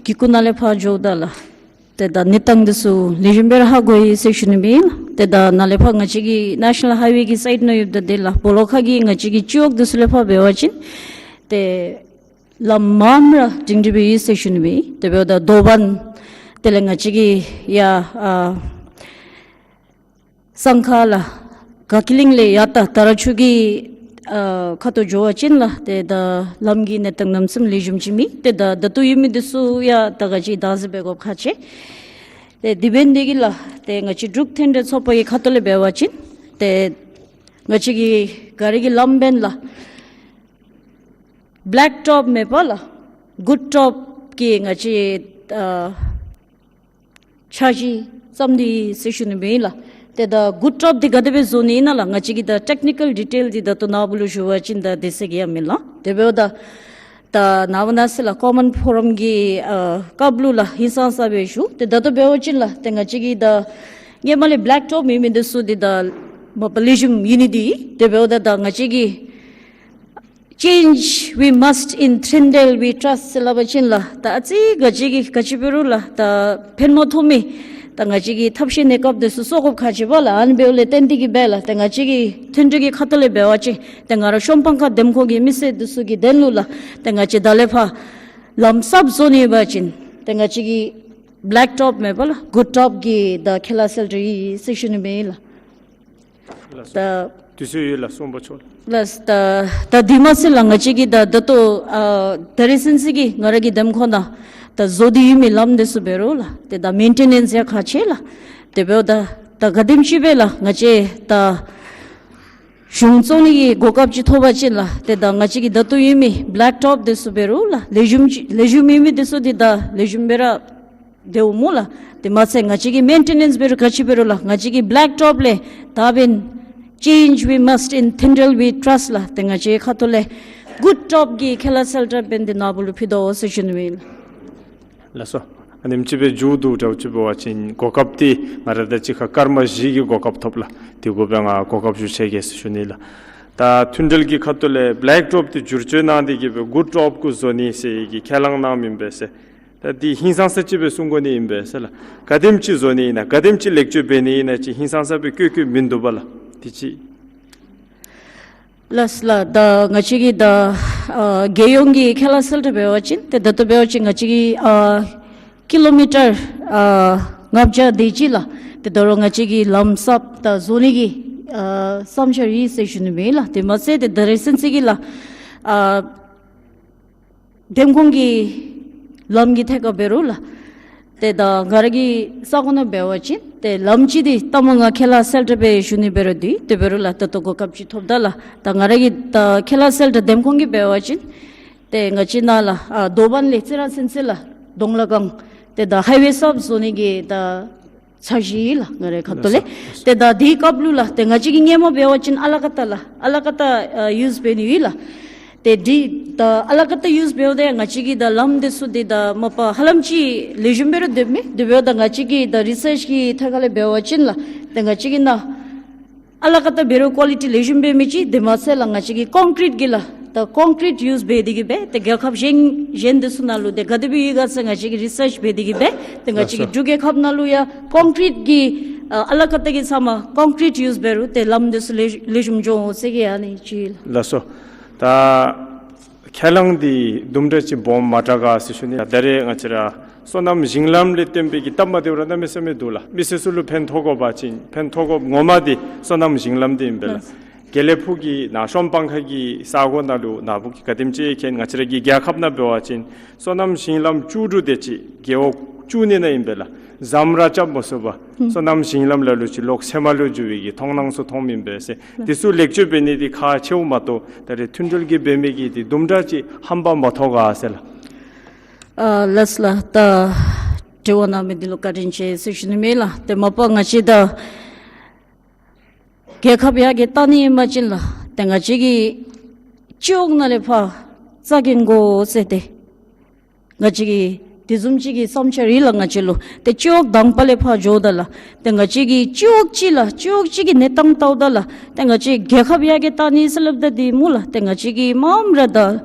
གི་ཁ་ཐུག་ནང་ལས་ཕར་འགྱོཝ་ད་ལགས། ཏེ་ད་གནས་སྟངས་འདི་ཚུ་ལེགས་ཤོམ་སྦེ་ར་ཧ་གོ་ཡི་ཟེར་ཞུ་ནི་མས་ལགས། ཏེ་ད་ནཱ་ལས་ཕར་ང་བཅས་ཀྱི་ནེ་ཤ་ནཱལ་ཧའི་ཝེ་གི་སའིཌ་ནང་ཡོདཔ་ད་དེ་ལགས། སྦོ་ལོགས་ཁ་གི་ང་བཅས་ཀྱི་སྤྱི་འོག་འདི་ཚུ་ལས་ཕར་འབད་བ་ཅིན་ཏེ་ལམ་མངམ་ར་སྒྲིང་སྒྲི་སྦེ་ཡོད་ཟེར་ཞུ་ནི་མས། དེ་འབདཝ་ད་དོ་པན་དེ་ལས་ང་བཅས་ཀྱི་ཡར་ཨ་སང་ཁ་ལགས་ག་ཀི་ལིང་ལས་ཡར་ད་ད་ར་ཆུ་གི་ཨ་ཁ་ཐུག་འགྱོ་བ་ཅིན་ལགས། ཏེ་ད་ལམ་གྱི་གནས་སྟངས་གནམ་མེད་ས་མེད་ལེགས་ཤོམ་ཅིག་མེད། ཏེ་ད་ད་ལྟོ་ཡོད་མི་འདི་ཚུ་ཡང་ད་ག་ཅི་བདག་འཛིན་འབད་དགོཔ་ཁག་ཆེ། ཏེ་དེ་འབད་ནི་འདི་གིས་ལགས་ཏེ་ང་བཅས་འབྲུག་མཐུན་འབྲེལ་ཚོགས་པ་གི་ཁ་ཐུག་ལས་འབད་བ་ཅིན་ཏེ་ ང་བཅས་ཀྱི་ག་ར་གིས་ལམ་འབདན་ལགས་བེ་ལེཀ་ཊོབ་མེན་པ་ལགས་གུཌ་ཊོབ་ཀྱི་ང་བཅས་ཨ་འཆར་གཞི་བརྩམས་ཏེ་ཡོད་ཟེར་ཞུ་ནི་ཨིན་ལགས། ཏེ་ད་གུཌ་ཊོབ་འདི་ག་དེ་སྦེ་བཟོ་ནི་ཨིན་ན་ལགས་ང་བཅས་ཀྱིས་ད་ཊེཀ་ནི་ཀཱལ་ཌི་ཊེལ་འདི་ད་ལྟོ་ནཱ་བུ་ལུ་ཞུ་བ་ཅིན་ད་དེ་ཟེར་གེ་ཡང་མེད་ལགས། དེ་འབདཝ་ད་ད་ནངས་པ་གནངས་ཚེ་ལགས་ཀོ་མཱན་ཕོ་རམ་གྱི་ཨ་སྐབས་ལུ་ལགས་ཧིང་སངས་ས་སྦེ་ཞུ། ཏེ་ད་ལྟོ་འབད་བ་ཅིན་ལགས་ཏེ་ང་བཅས་ཀྱིས་ད་སྔོན་མ་ལས་བེ་ལེཀ་ཊོབ་ཨིན་མི་འདི་ཚུ་འདི་ད་མ་པ་ལེགས་ཤོམ་ཨིན་ནི་འདི་ཏེ་འབདཝ་ད་ད་ང་བཅས་ཀྱིས་Change we must, in Tyndale we trust ཟེར་སླབ་པ་ཅིན་ལགས་ད་ཨ་ཙི་ང་བཅས་ཀྱིས་ག་ཅི་འབད་རུང་ལགས་ད་ཕན་མ་ཐོགས་མི་ད་ང་བཅས་ཀྱིས་ཐབས་ཤེས་གནས་སྐབས་འདི་ཚུ་བཟོ་དགོཔ་ཁག་ཆེ་བས་ལགས། ཨ་ནི་འབདཝ་ལས་བརྟེན་ཏེ་གིས་སྦེ་ལགས་ཏེ་ང་བཅས་ཀྱི་མཐུན་སྒྲིལ་གྱི་ཁ་ཐུག་ལས་འབད་བ་ཅིན་ཏེ་ང་ར་ཤོམ་སྤང་ཁ་འདེམས་ཁོངས་ཀྱི་མི་སེར་འདི་ཚུ་གི་དོན་ལུ་ལགས་ཏེ་ང་བཅས་ད་ལས་ཕར་ལམ་གསརཔ་བཟོ་ནི་འབད་བ་ཅིན་ཏེ་ང་བཅས་ཀྱིས་བེ་ལེཀ་ཊོབ་མེན་པ་ལགས་གུཌ་ཊོབ་ཀྱི་ད་ཁེ་ལས་སེལ་ཏེ་ཡོད་ཟེར་ཞུ་ནི་ཨིན་ལགས། ལགས་སོ། ད་དུས་ཚོད་ཡོད་ལགས་གསུང་པ་ཆོག་ལགས། ལགས་ད་ད་དེ་མ་ཚད་ལགས་ང་བཅས་ཀྱིས་ད་ད་ལྟོ་ཨ་ད་རིས་ཚུན་ཚོད་ཀྱི་ང་ར་གི་འདེམས་ཁོངས་ནང་ད་བཟོ་སྟེ་ཡོད་མི་ལམ་འདི་ཚུ་འབད་རུང་ལགས་ཏེ་ད་མེན་ཊེ་ནེནསི་ཡང་ཁག་ཆེ་ལགས། དེ་འབདཝ་ད་ད་ག་དེམ་ཅིག་སྦེ་ལགས་ང་བཅས་ད་གཞུང་བཙུགས་ནི་གི་གོ་སྐབས་ཅིག་ཐོབ་པ་ཅིན་ལགས་ཏེ་ད་ང་བཅས་ཀྱི་ད་ལྟོ་ཡོད་མི་བེ་ལེཀ་ཊོབ་འདི་ཚུ་འབད་རུང་ལགས་ལེགས་ཤོམ་ཅིག་ལེགས་ཤོམ་ཡོད་མི་འདི་ཚུ་འདི་ད་ལེགས་ཤོམ་སྦེ་ར་དེ་འོང་སྨོ་ལགས། དེ་མ་ཚད་ང་བཅས་ཀྱིས་མེན་ཊེ་ནེནསི་འབད་རུང་ག་ཅི་འབད་རུང་ལགས་ང་བཅས་ཀྱིས་བེ་ལེཀ་ཊོབ་ལས་ད་འབདན་Change we must, in Tyndale we trust ལགས་ཏེ་ང་བཅས་ཁ་ཐུག་ལས་གུཌ་ཊོབ་ཀྱི་ཁེ་ལས་སེལ་ཏེ་འབདན་འདི་ནཱ་བུ་ལུ་ཕུལ་དོ་ཟེར་ཞུ་ནི་ཨིན་ལགས། ལགས་སོ། ཨ་ནེམ་ཅིག་སྦེ་མཇུག་བསྡུ་འདྲཝ་ཅིག་འབད་བ་ཅིན་གོ་སྐབས་འདི་ང་ར་དང་གཅིག་ཁར་སྐར་མ་བཞི་གི་གོ་སྐབས་ཐོབ་ལགས། དེ་གུ་སྦེ་ང་གོ་སྐབས་ཞུ་ཆེ་གེ་ཟེར་ཞུ་ནི་ལགས། ད་མཐུན་སྒྲིལ་གྱི་ཁ་ཐུག་ལས་བེ་ལེཀ་ཊོབ་འདི་བསྒྱུར་བཅོས་གནང་སྟེ་གིས་སྦེ་གུཌ་ཊོབ་གུ་བཟོ་ནི་ཟེར་གྱི་ཁས་བླངས་གནངམ་ཨིན་པས་ཟེར། ད་འདི་ཧིང་སངས་ས་ཅིག་སྦེ་གསུང་དགོ་ནི་ཨིན་པས་ཟེར་ལགས། ག་དེམ་ཅིག་བཟོ་ནི་ཨིན་ན་ག་དེམ་ཅིག་ལེགས་བཅོས་འབད་ནི་ཨིན་ན་ཅིག་ཧིང་སངས་ས་སྦེ་བཀོད་བཀོདཔ་མིན་འདུག་པ་ལགས། དེ་ཅིག་ལགས་ལགས། ད་ང་བཅས་ཀྱིས་ད་ཨ་རྒྱལ་ཡོངས་ཀྱི་ཁེ་ལས་སེལ་ཏེ་འབད་བ་ཅིན་ཏེ་ད་ལྟོ་འབད་བ་ཅིན་ང་བཅས་ཀྱིས་ཨ་ཀི་ལོ་མི་ཊར་ཨ་ལྔ་བརྒྱ་དེ་ཅིག་ལགས་ཏེ་ད་རུང་ང་བཅས་ཀྱིས་ལམ་གསརཔ་ད་བཟོ་ནི་གི་ཨ་བསམ་འཆར་ཡོད་ཟེར་ཞུ་ནི་ཨིན་ལགས། དེ་མ་ཚད་ཏེ་ད་རིས་ཚུན་ཚོད་ཀྱི་ལགས་ཨ་འདེམས་ཁོངས་ཀྱི་ལམ་གྱི་ཐད་ཁར་འབད་རུང་ལགས། ཏེ་ད་ང་ར་གི་ས་གོ་ནང་འབད་བ་ཅིན་ཏེ་ལམ་ཅིག་འདི་ལྟ་མ་ང་ཁས་བླངས་གསལ་བསྒྲགས་འབད་ཞུ་ནི་འབད་རུང་འདི་དེ་འབད་རུང་ལགས་ད་ལྟོ་གོ་སྐབས་ཅིག་ཐོབ་ད་ལགས། ད་ང་ར་གི་ད་ཁས་བླངས་གསལ་བསྒྲགས་འདེམས་ཁོངས་ཀྱི་འབད་བ་ཅིན་ཏེ་ང་བཅས་ནཱ་ལགས་ཨ་རྡོ་སྦང་ལས་རྩི་རང་ཚུན་ཚོད་ལགས་གདོང་ལ་སྒང་ཏེ་ད་ཧའི་ཝེ་གསརཔ་བཟོ་ནི་གི་ད་འཆར་གཞི་ཡོད་ལགས་ང་རའི་ཁ་ཐུག་ལས། ལགས་སོ། ཏེ་ད་དེའི་སྐབས་ལུ་ལགས་ཏེ་ང་བཅས་ཀྱིས་སྔོན་མ་འབད་བ་ཅིན་ཨ་ལ་ཀ་ཏ་ལགས་ཨ་ལ་ཀ་ཏ་ཨ་ཡུས་འབད་ནི་ཡོད་ལགས། ཏེ་འདི་ད་ཨ་ལ་ཀ་ཏ་ཡུས་འབདཝ་ད་ཡང་ང་བཅས་ཀྱི་ད་ལམ་འདི་ཚུ་འདི་ད་མ་པ་ཧ་ལམ་ཅིག་ལེགས་ཤོམ་འབད་རུང་སྡོདཔ་མས། དེ་འབདཝ་ད་ང་བཅས་ཀྱི་ད་རི་སརཆ་གི་ཐད་ཁ་ལས་འབད་བ་ཅིན་ལགས་ཏེ་ང་བཅས་ཀྱི་ནཱ་ཨ་ལ་ཀ་ཏ་འབད་རུང་ཀོ་ལི་ཊི་ལེགས་ཤོམ་འབད་མི་ཅིག། དེ་མ་ཚད་ལགས་ང་བཅས་ཀྱིས་ཀོང་ཀྲིཊ་གི་ལགས་ད་ཀོང་ཀྲིཊ་ཡུས་འབད་དེ་གིས་སྦེ་ཏེ་རྒྱལ་ཁབ་གཞན་གཞན་འདི་ཚུ་ནང་ལུ་ཏེ་ག་དེ་སྦེ་ཡོད་ག་ཟེར་ང་བཅས་ཀྱིས་རི་སརཆ་འབད་དེ་གིས་སྦེ་ཏེ་ང་བཅས་ཀྱི་ལགས་སོ། འབྲུག་རྒྱལ་ཁབ་ནང་ལུ་ཡང་ཀོང་ཀྲིཊ་གི་ཨ་ཨ་ལ་ཀ་ཏ་གི་ཚབ་མ་ཀོང་ཀྲིཊ་ཡུས་འབད་རུང་ཏེ་ལམ་འདི་ཚུ་ལེགས་ལེགས་ཤོམ་འགྱོ་འོང་ཟེར་གྱི་ཨ་ནི་ཅིག་ལགས། ལགས་སོ། ད་ཁས་བླངས་འདི་དུམ་གྲ་ཅིག་སྦོམ་མ་དྲག་ག་ཟེར་ཞུ་ནི། ད་རེས་ང་བཅས་ར་སོ་ནམ་ཞིང་ལམ་ལས་བརྟེན་པའི་གི་སྟབས་མ་བདེཝ་ར་གནམ་མེད་ས་མེད་འདུག་ལགས། མི་སེར་ཚུ་ལུ་ཕན་ཐོགས་དགོ་པ་ཅིན་ཕན་ཐོགས་དགོཔ་ངོ་མ་འདི་སོ་ནམ་ཞིང་ལམ་འདི་ཨིན་པས་ལགས། ལགས། དགེ་ལེགས་ཕུག་གི་ནཱ་ཤོམ་སྤང་ཁ་གི་ས་གོ་ནང་ལུ་ནཱ་བུ་གིས་ག་དེམ་ཅིག་མཁྱེན། ང་བཅས་ར་གི་རྒྱལ་ཁབ་ནང་འབད་བ་ཅིན་སོ་ནམ་ཞིང་ལམ་བཅུ་དྲུག་དེ་ཅིག་རྒེད་འོག་བཅུ་གཉིས་ནང་ཨིན་པས་ལགས། ཟམ་ར་རྐྱབ་མ་ཚུགས་པར་ཨུམ་སོ་ནམ་ཞིང་ལམ་ལ་ལུ་ཅིག་ལོག་ཚེར་མ་ལུ་འགྱུར་བའི་གི་མཐོང་སྣང་ཚུ་མཐོངམ་ཨིན་པས་ཟེར། ལགས། དེ་ཚུ་ལེགས་བཅོས་འབད་ནི་འདི་ཁག་ཆེཝ་མ་གཏོགས་ད་རེས་མཐུན་སྒྲིལ་གྱིས་འབད་མི་གི་འདི་དུམ་གྲ་ཅིག་ཧམ་པ་མ་ཐོགས་ག་ཟེར་ལགས། ཨ་ལགས་ལགས། ད་དྲི་བ་གནང་མི་འདི་ལུ་བཀའ་དྲིན་ཆེ་ཟེར་ཞུ་ནི་མས་ལགས། ཏེ་མ་པ་ང་བཅས་ད་རྒྱལ་ཁབ་ཡར་རྒྱས་གཏང་ནི་ཨིན་པ་ཅིན་ལགས་ཏེ་ང་བཅས་ཀྱིས་སྤྱི་འོག་ནང་ལས་ཕར་རྩ་འགེངས་དགོ་ཟེར་ཏེ་ང་བཅས་ཀྱི་དེ་བཟུམ་ཅིག་གི་བསམ་འཆར་ཡོད་ལགས། ང་བཅས་ལུ་ཏེ་སྤྱི་འོག་དང་པ་ལས་ཕར་འགྱོཝ་ད་ལགས་ཏེ་ང་བཅས་ཀྱི་སྤྱི་འོག་ཅིག་ལགས་སྤྱི་འོག་ཅིག་གི་གནས་སྟངས་བལྟཝ་ད་ལགས་ཏེ་ང་བཅས་རྒྱལ་ཁབ་ཡར་རྒྱས་གཏང་ནི་ཟེར་སླབ་ད་འདི་སྨོ་ལགས། ཏེ་ང་བཅས་ཀྱི་མངམ་ར་ད་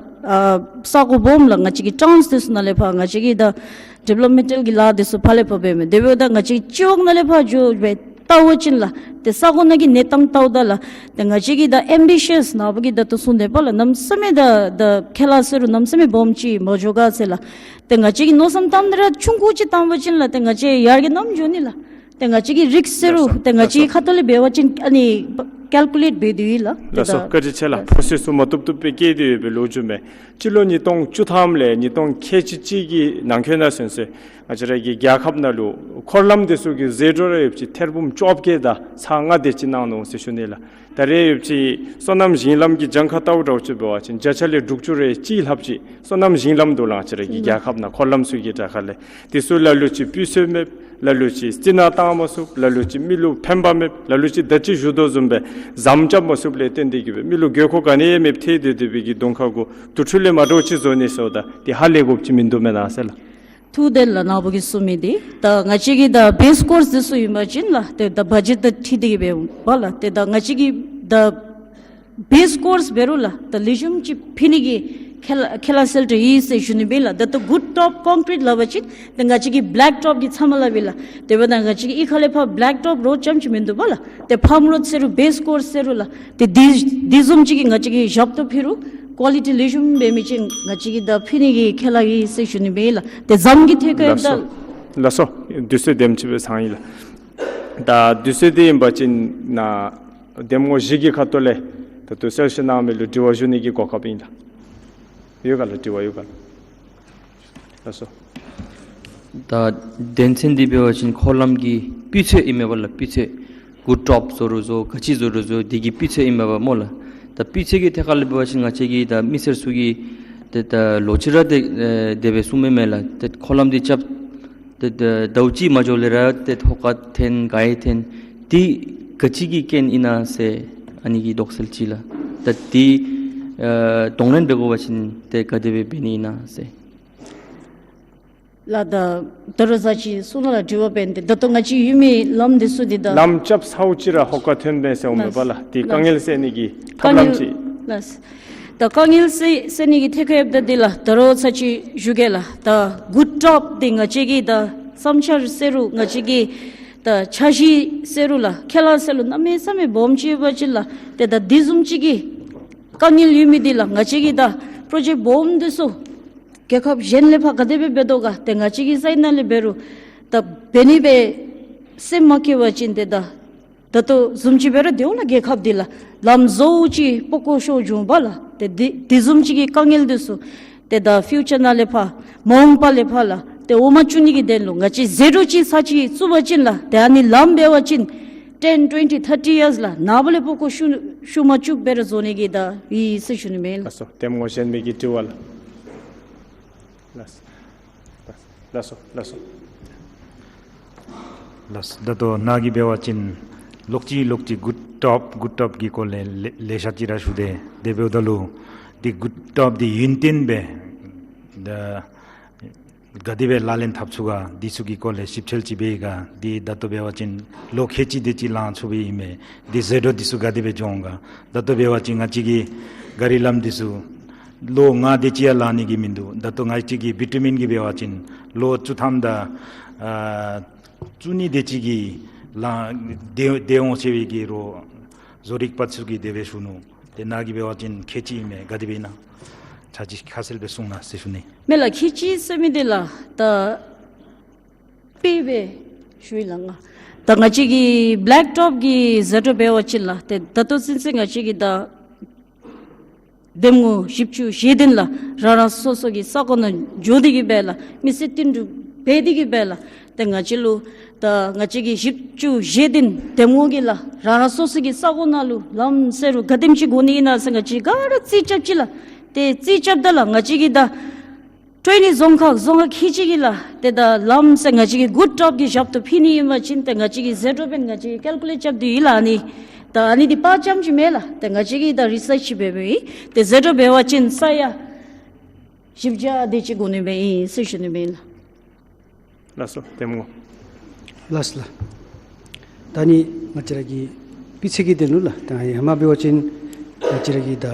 ཨ་ས་གོ་སྦོམ་ལགས་ང་བཅས་ཀྱི་ཊའུནསི་འདི་ཚུ་ནང་ལས་ཕར་ང་བཅས་ཀྱི་ད་ཌི་ཝེ་ལོབ་མེནཊལ་གྱི་ལཱ་འདི་ཚུ་ཕར་ལས་ཕར་འབད་མི། དེ་འབདཝ་ད་ང་བཅས་སྤྱི་འོག་ནང་ལས་ཕར་འགྱོ་སྦེ་བལྟ་བ་ཅིན་ལགས་ཏེ་ས་གོ་ནང་གི་གནས་སྟངས་བལྟཝ་ད་ལགས་ཏེ་ང་བཅས་ཀྱི་ད་ཨེམ་བི་ཤཱསི་ནཱ་བུ་གིས་ད་ལྟོ་གསུངས་དེས་པ་ལགས། གནམ་མེད་ས་མེད་ད་ད་ཁས་བླངས་ཟེར་རུང་གནམ་མེད་ས་མེད་སྦོམ་ཅིག་མ་འགྱོ་ག་ཟེར་ལགས། ཏེ་ང་བཅས་ཀྱིས་མནོ་བསམ་བཏངམ་ད་ར་ཆུང་ཀུ་ཅིག་བཏང་བ་ཅིན་ལགས་ཏེ་ང་བཅས་ཡར་རྒྱས་གནམ་འགྱོ་ནི་ལགས། ཏེ་ང་བཅས་ཀྱི་རིསྐ་ཟེར་རུང་ལགས་སོ། ཏེ་ང་བཅས་ལགས་སོ། ཁ་ཐུག་ལས་འབད་བ་ཅིན་ཨ་ནི་ཀལ་ཀུ་ལེཊ་འབད་དེ་ཡོད་ལགས། ཏེ་ལགས་སོ། ད་བཀའ་དྲིན་ཆེ་ལགས། ལགས། ཕོ་སི་ཊི་ཚུ་མ་བཏུབ་བཏུབ་སྦེ་བཀལ་ཏེ་ཡོད་པའི་ལོ་རྒྱུས་མས། སྤྱི་ལོ་ཉིས་སྟོང་བཅུ་ཐམ་ལས་ཉིས་སྟོང་ཁལ་གཅིག་གཅིག་གི་ནང་འཁོད་ནང་ཚུན་ཚོད་ ང་བཅས་ར་གི་རྒྱལ་ཁབ་ནང་ལུ་འཁོར་ལམ་འདི་ཚུ་གི་ཟད་འགྲོ་རེ་ཡོདཔ་ཅིག་ཐེར་འབུམ་བཅོ་བརྒྱད་དང་ཚག་ལྔ་དེ་ཅིག་གནང་ནུག་ཟེར་ཞུ་ནི་ལགས། ད་རེས་ཡོདཔ་ཅིག་སོ་ནམ་ཞིང་ལམ་གྱི་གྱངས་ཁ་བལྟཝ་འདྲཝ་ཅིག་འབད་བ་ཅིན་བརྒྱ་ཆ་ལས་དྲུག་ཅུ་རེ་གཅིག་ལྷགཔ་ཅིག་སོ་ནམ་ཞིང་ལམ་འདུག་ལགས། ང་བཅས་ར་གི་རྒྱལ་ཁབ་ནང་འཁོར་ལམ་ཚུ་གི་དྲག་ཁ་ལས་དེ་ཚུ་ལ་ལུ་ཅིག་སྤུས་ཚད་མེདཔ། ལ་ལུ་ཅིག་རྩི་ནག་བཏང་མ་ཚུགསཔ། ལ་ལུ་ཅིག་མི་ལུ་ཕན་པ་མེདཔ། ལ་ལུ་ཅིག་ད་ཅི་ཞུ་དོ་བཟུམ་སྦེ་ཟམ་རྐྱབ་མ་ཚུགསཔ་ལས་བརྟེན་ཏེ་གིས་སྦེ་མི་ལུ་དགོས་མཁོ་ག་ནི་ཡང་མེདཔ་ཐལ་ཏེ་དེ་སྦེ་གི་གདོང་ཁ་གུ་དུར་ཁྲོད་ལས་མ་འདྲཝ་ཅིག་བཟོ་ནི་ཟེརཝ་ད་དེ་ཧ་ལས་དགོཔ་ཅིག་མིན་འདུག་མེན་ན་ཟེར་ལགས། ཐུགས་བདེན་ལགས། ནཱ་བུ་གིས་གསུངས་མི་འདི་ད་ང་བཅས་ཀྱི་ད་བེསི་ཀོརསི་འདི་ཚུ་ཨིན་པ་ཅིན་ལགས་ཏེ་ད་བ་ཇེཊ་དང་འཁྲིལ་ཏེ་གིས་སྦེ་འབདཝ་ལགས། ཏེ་ད་ང་བཅས་ཀྱི་ད་བེསི་ཀོརསི་འབད་རུང་ལགས་ད་ལེགས་ཤོམ་ཅིག་ཕུལ་ནི་གི་ཁེ་ལ་ཁེ་ལ་སེལ་ཏེ་ཡོད་ཟེར་ཞུ་ནི་ཨིན་ལགས། ད་ལྟོ་གུཌ་ཊོཔ་ཀོང་ཀྲིཊ་སླབ་པ་ཅིན་ད་ང་བཅས་ཀྱི་བེ་ལེཀ་ཊོཔ་གི་ཚབ་མ་སླབ་ཨིན་ལགས། དེ་འབདཝ་ད་ང་བཅས་ཀྱི་གཡུས་ཁ་ལས་ཕར་བེ་ལེཀ་ཊོཔ་རོཌ་རྐྱངམ་ཅིག་མིན་འདུག་པ་ལགས། ཏེ་ཕཱམ་རོཌ་ཟེར་རུང་བེསི་ཀོརསི་ཟེར་རུང་ལགས་ཏེ་དེ་དེ་བཟུམ་ཅིག་གི་ང་བཅས་ཀྱིས་ཞབས་ཏོག་ཕུལ་རུང་ཀོ་ལི་ཊི་ལེགས་ཤོམ་འབད་མི་ཅིག་ང་བཅས་ཀྱིས་ད་ཕུལ་ནི་གི་ཁས་ལེན་ཡོད་ཟེར་ཞུ་ནི་ཨིན་ལགས། ཏེ་ཟམ་གྱི་ཐད་ཁར་ཡང་ད། ལགས་སོ། དུས་ཚོད་དེམ་ཅིག་སྦེ་ཚང་ཡི་ལགས། ད་དུས་ཚོད་འདི་ཨིན་པ་ཅིན་ནཱ་གདམ་ངོ་བཞི་གི་ཁ་ཐུག་ལས་ད་ལྟོ་གསལ་བཤད་གནང་མི་ལུ་དྲི་བ་ཞུ་ནི་གི་གོ་སྐབས་ཨིན་ལགས། ཡོད་ག་ལགས། དྲི་བ་ཡོད་ག་ལགས། ལགས་སོ། ད་དོན་ཚན་འདི་འབད་བ་ཅིན་འཁོར་ལམ་གྱི་སྤུས་ཚད་ཨིན་མས་པ་ལགས། སྤུས་ཚད་གུཌ་ཊོཔ་བཟོ་རུང་བཟོ་ག་ཅི་བཟོ་རུང་བཟོ་དེ་གི་སྤུས་ཚད་ཨིན་མས་པ་སྨོ་ལགས། ད་སྤུས་ཚད་ཀྱི་ཐད་ཁར་ལས་འབད་བ་ཅིན་ང་བཅས་ཀྱི་ད་མི་སེར་ཚུ་གིས་ཏེ་ད་ལོག་ཅི་ར་ཏེ་དེ་སྦེ་གསུངམ་མས་ལགས། ཏེ་འཁོར་ལམ་འདི་རྐྱབ་ཏེ་ད་ཟླཝ་གཅིག་མ་འགྱོ་ལས་ར་ཏེ་ཧོ་ཀ་འཐོན་ག་ཡང་འཐོན། དེ་ག་ཅི་གི་རྐྱེན་ཨིན་ན་ཟེར་ཨ་ནི་གི་དོགས་སེལ་ཅིག་ལགས། ད་དེ་ཨ་གདོང་ལེན་འབད་དགོ་པ་ཅིན་ཏེ་ག་དེ་སྦེ་འབད་ནི་ཨིན་ན་ཟེར། ལགས། ད་ད་རུང་ཚར་གཅིག་གསུང་གནང་ལགས། དྲི་བ་འབད་ནི་འདི་ད་ལྟོ་ང་བཅས་ཡོད་མི་ལམ་འདི་ཚུ་འདི་ད་ལམ་རྐྱབ་ཚརཝ་ཅིག་ར་ཧོ་ཀ་འཐོན་མས་ཟེར་འོང་མས་པ་ལགས། ལགས། དེ་དཀའ་ངལ་སེལ་ནི་གི་ཐབས་ལམ་ཅིག། ལགས། ད་དཀའ་ངལ་སེལ་སེལ་ནི་གི་ཐད་ཁར་ཡོདཔ་ད་འདི་ལགས་ད་རུང་ཚར་གཅིག་ཞུ་གེ་ལགས། ད་གུཌ་ཊོཔ་འདི་ང་བཅས་ཀྱི་ད་བསམ་འཆར་ཟེར་རུང་ང་བཅས་ཀྱི་ད་འཆར་གཞི་ཟེར་རུང་ལགས་ཁས་ལེན་ཟེར་རུང་གནམ་མེད་ས་མེད་སྦོམ་ཅིག་ཡོད་པ་ཅིན་ལགས་ཏེ་ད་དེ་བཟུམ་ཅིག་གི་དཀའ་ངལ་ཡོད་མི་འདི་ལགས་ང་བཅས་ཀྱི་ད་པྲོ་ཇེཀཊ་སྦོམ་འདི་ཚུ་རྒྱལ་ཁབ་གཞན་ལས་ཕར་ག་དེ་སྦེ་འབད་དོ་ག་ཏེ་ང་བཅས་ཀྱི་སའིཌ་ནང་ལས་འབད་རུང་ད་འབད་ནི་སྦེ་སེམས་མ་བསྐྱེད་པ་ཅིན་ཏེ་ད་ད་ལྟོ་བཟུམ་ཅིག་འབད་རུང་དེ་འོང་ལགས། རྒྱལ་ཁབ་འདི་ལགས་ལམ་བཟོཝ་ཅིག་ཕོག་ཁོ་ཤོར་འགྱོ་བ་ལགས། ཏེ་དེ་དེ་བཟུམ་ཅིག་གི་དཀའ་ངལ་འདི་ཚུ་ཏེ་ད་ཕིའུ་ཅར་ནང་ལས་ཕར་མ་འོངས་པ་ལས་ཕར་ལགས་ཏེ་འོང་མ་བཅུག་ནི་གི་དོན་ལུ་ང་བཅས་ཟད་འགྲོ་ཅིག་ཚར་གཅིག་བཙུགས་པ་ཅིན་ལགས་ཏེ་ཨ་ནི་ལམ་འབད་བ་ཅིན་ten, twenty, thirty years ལགས་ནངས་པ་ལས་ཕོག་ཁོ་ཤོར་ཤོར་མ་བཅུག་སྦེ་ར་བཟོ་ནི་གི་ད་ཡོད་ཟེར་ཞུ་ནི་མས་ལགས། ལགས་སོ། གདམ་ངོ་གཞན་མི་གི་དྲི་བ་ལགས། ལགས་སོ། ལགས་སོ། ལགས་སོ། ད་ལྟོ་ནཱ་གིས་འབད་བ་ཅིན་ལོག་ཅི་ལོག་ཅི་གུཌ་ཊོཔ་གུཌ་ཊོཔ་གི་སྐོར་ལས་ལེ་ལེ་ཤ་ཅིག་ར་ཞུ་སྟེ་དེ་འབདཝ་ད་ལུ་དེ་གུཌ་ཊོཔ་དེ་ཡུན་བརྟན་སྦེ་ད་ག་དེ་སྦེ་ལག་ལེན་འཐབ་ཚུགས་ག་དེ་ཚུ་གི་སྐོར་ལས་ཞིབ་འཚོལ་ཅིག་འབད་ཡི་ག། དེ་ད་ལྟོ་འབད་བ་ཅིན་ལོ་ཁལ་གཅིག་དེ་ཅིག་ལང་ཚུགས་པའི་ཨིན་མས། དེ་ཟད་འགྲོ་དེ་ཚུ་ག་དེ་སྦེ་འགྱོ་འོང་ག། ད་ལྟོ་འབད་བ་ཅིན་ང་བཅས་ཀྱི་ག་རི་ལམ་དེ་ཚུ་ལོ་ལྔ་དེ་ཅིག་ཡང་ལང་ནི་གི་མིན་འདུག། ད་ལྟོ་ང་བཅས་ཀྱི་བི་ཊུ་མིན་གྱི་འབད་བ་ཅིན་ལོ་བཅུ་ཐམ་དང་ཨ་བཅུ་གཉིས་དེ་ཅིག་གི་ལང་དེ་དེ་འོང་ཟེར་བའི་གི་རོགས་བཟོ་རིག་པ་ཚུ་གིས་དེ་སྦེ་ཞུ་ནུག། ཏེ་ནཱ་གིས་འབད་བ་ཅིན་ཁལ་གཅིག་ཨིན་མས། ག་དེ་སྦེ་ཨིན་ན་ཚར་གཅིག་ཁ་གསལ་སྦེ་གསུང་གནང་ཟེར་ཞུ་ནི། མེན་ལགས། ཁལ་གཅིག་ཟེར་མི་འདི་ལགས་ད་དཔེ་སྦེ་ཞུ་ཡི་ལགས། ང་ད་ང་བཅས་ཀྱི་བེ་ལེཀ་ཊོཔ་གི་ཟད་འགྲོ་འབད་བ་ཅིན་ལགས་ཏེ་ད་ལྟོ་ཚུན་ཚོད་ང་བཅས་ཀྱི་ད་གདམ་ངོ་བཞི་བཅུ་ཞེ་བདུན་ལགས་རང་རང་སོ་སོ་གི་ས་གོ་ནང་འགྱོ་སྟེ་གིས་སྦེ་ལགས་མི་སེར་བསྟུན་གྲོས་འབད་དེ་གིས་སྦེ་ལགས་ཏེ་ང་བཅས་ལུ་ད་ང་བཅས་ཀྱི་བཞི་བཅུ་ཞེ་བདུན་གདམ་ངོ་གིས་ལགས་རང་རང་སོ་སོ་གི་ས་གོ་ནང་ལུ་ལམ་ཟེར་རུང་ག་དེམ་ཅིག་དགོ་ནི་ཨིན་ན་ཟེར་ང་བཅས་ག་ར་རྩིས་རྐྱབ་ཅི་ལགས། ཏེ་རྩིས་རྐྱབ་ད་ལགས་ང་བཅས་ཀྱི་ད་ཊོན་ནི་རྫོང་ཁག་རྫོང་ཁག་ཁལ་གཅིག་གིས་ལགས་ཏེ་ད་ལམ་ཟེར་ང་བཅས་ཀྱིས་གུཌ་ཊོཔ་གི་ཞབས་ཏོག་ཕུལ་ནི་ཨིན་པ་ཅིན་ཏེ་ང་བཅས་ཀྱིས་ཟད་འགྲོ་འབདན་ང་བཅས་ཀྱིས་ཀལ་ཀུ་ལེཊ་རྐྱབ་སྟེ་ཡོད་ལགས། ཨ་ནི་ད་ཨ་ནི་འདི་དཔའ་རྐྱངམ་ཅིག་མེན་ལགས། ཏེ་ང་བཅས་ཀྱིས་ད་རི་སརཆ་འབད་འབདཝ་ཨིན། ཏེ་ཟད་འགྲོ་འབད་བ་ཅིན་ས་ཡ་བཞི་བརྒྱ་དེ་ཅིག་དགོ་ནི་སྦེ་ཨིན་ཟེར་ཞུ་ནི་སྦེ་ཨིན་ལགས། ལགས་སོ། གདམ་ངོ། ལགས་ལགས། ད་ནི་ང་བཅས་ར་གི་སྤུས་ཚད་ཀྱི་དོན་ལུ་ལགས་ད་ཧེ་མ་འབད་བ་ཅིན་ང་བཅས་ར་གི་ད་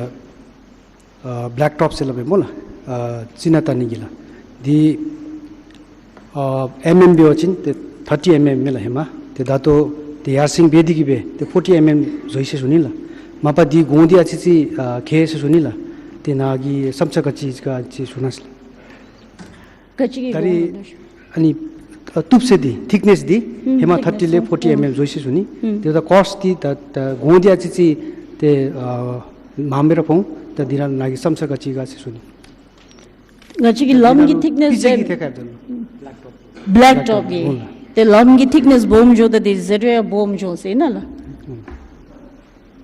ཨ་བེ་ལེཀ་ཊོཔ་ཟེར་སླབ་པས་སྨོ་ལགས། ཨ་རྩི་ནག་བཏང་ནི་གི་ལགས། དེ་ཨ་ཨེམ་ཨེམ་འབད་བ་ཅིན་ཏེ་ཐར་ཊི་ཨེམ་ཨེམ་མས་ལགས་ཧེ་མ། ཏེ་ད་ལྟོ་དེ་ཡར་སེང་འབད་དེ་གིས་སྦེ་ཏེ་ཕོར་ཊི་ཨེམ་ཨེམ་བཟོ་ཡི་ཟེར་ཞུ་ནི་ལགས། མ་པ་དེ་གོང་དེ་ཨ་ཙི་ཅིག་ཨ་གལ་ཡི་ཟེར་ཞུ་ནི་ལགས། ཏེ་ནཱ་གི་བསམ་འཆར་ག་ཅི་ག་ཅི་ཞུ་གནང་ཟེར་ལགས། ག་ཅི་གི་ད་རེས་གོང་ལུ་ཨ་ནི་ཨ་གཏུབ་ཚད་འདི་ཐིཀ་ནེསི་འདི་ཧེ་མ་ཐར་ཊི་ལས་ཕོར་ཊི་ཨེམ་ཨེམ་བཟོ་ཡི་ཟེར་ཞུ་ནི། ཏེ་ད་ཀོསཊ་འདི་ད་ད་གོང་འདི་ཨ་ཙི་ཅིག་ཏེ་ཨ་མངམ་སྦེ་ར་འོང་། ད་འདི་ར་ནཱ་གི་བསམ་འཆར་ག་ཅི་ག་ཟེར་ཞུ་ནི། ང་བཅས་ཀྱི་ལམ་གྱི་ཐིཀ་ནེསི་སྤུས་ཚད་ཀྱི་ཐད་ཁར་ད་ལུ་བེ་ལེཀ་ཊོཔ་ བླེཀ་ཊོབ་ཀྱི། ཨོ་ལགས། ཏེ་ལམ་གྱི་ཐིཀ་ནེས་སྦོམ་འགྱོཝ་ད་འདི་ཟད་འགྲོ་ཡང་སྦོམ་འགྱོ་ཟེར་ཨིན་ན་ལགས།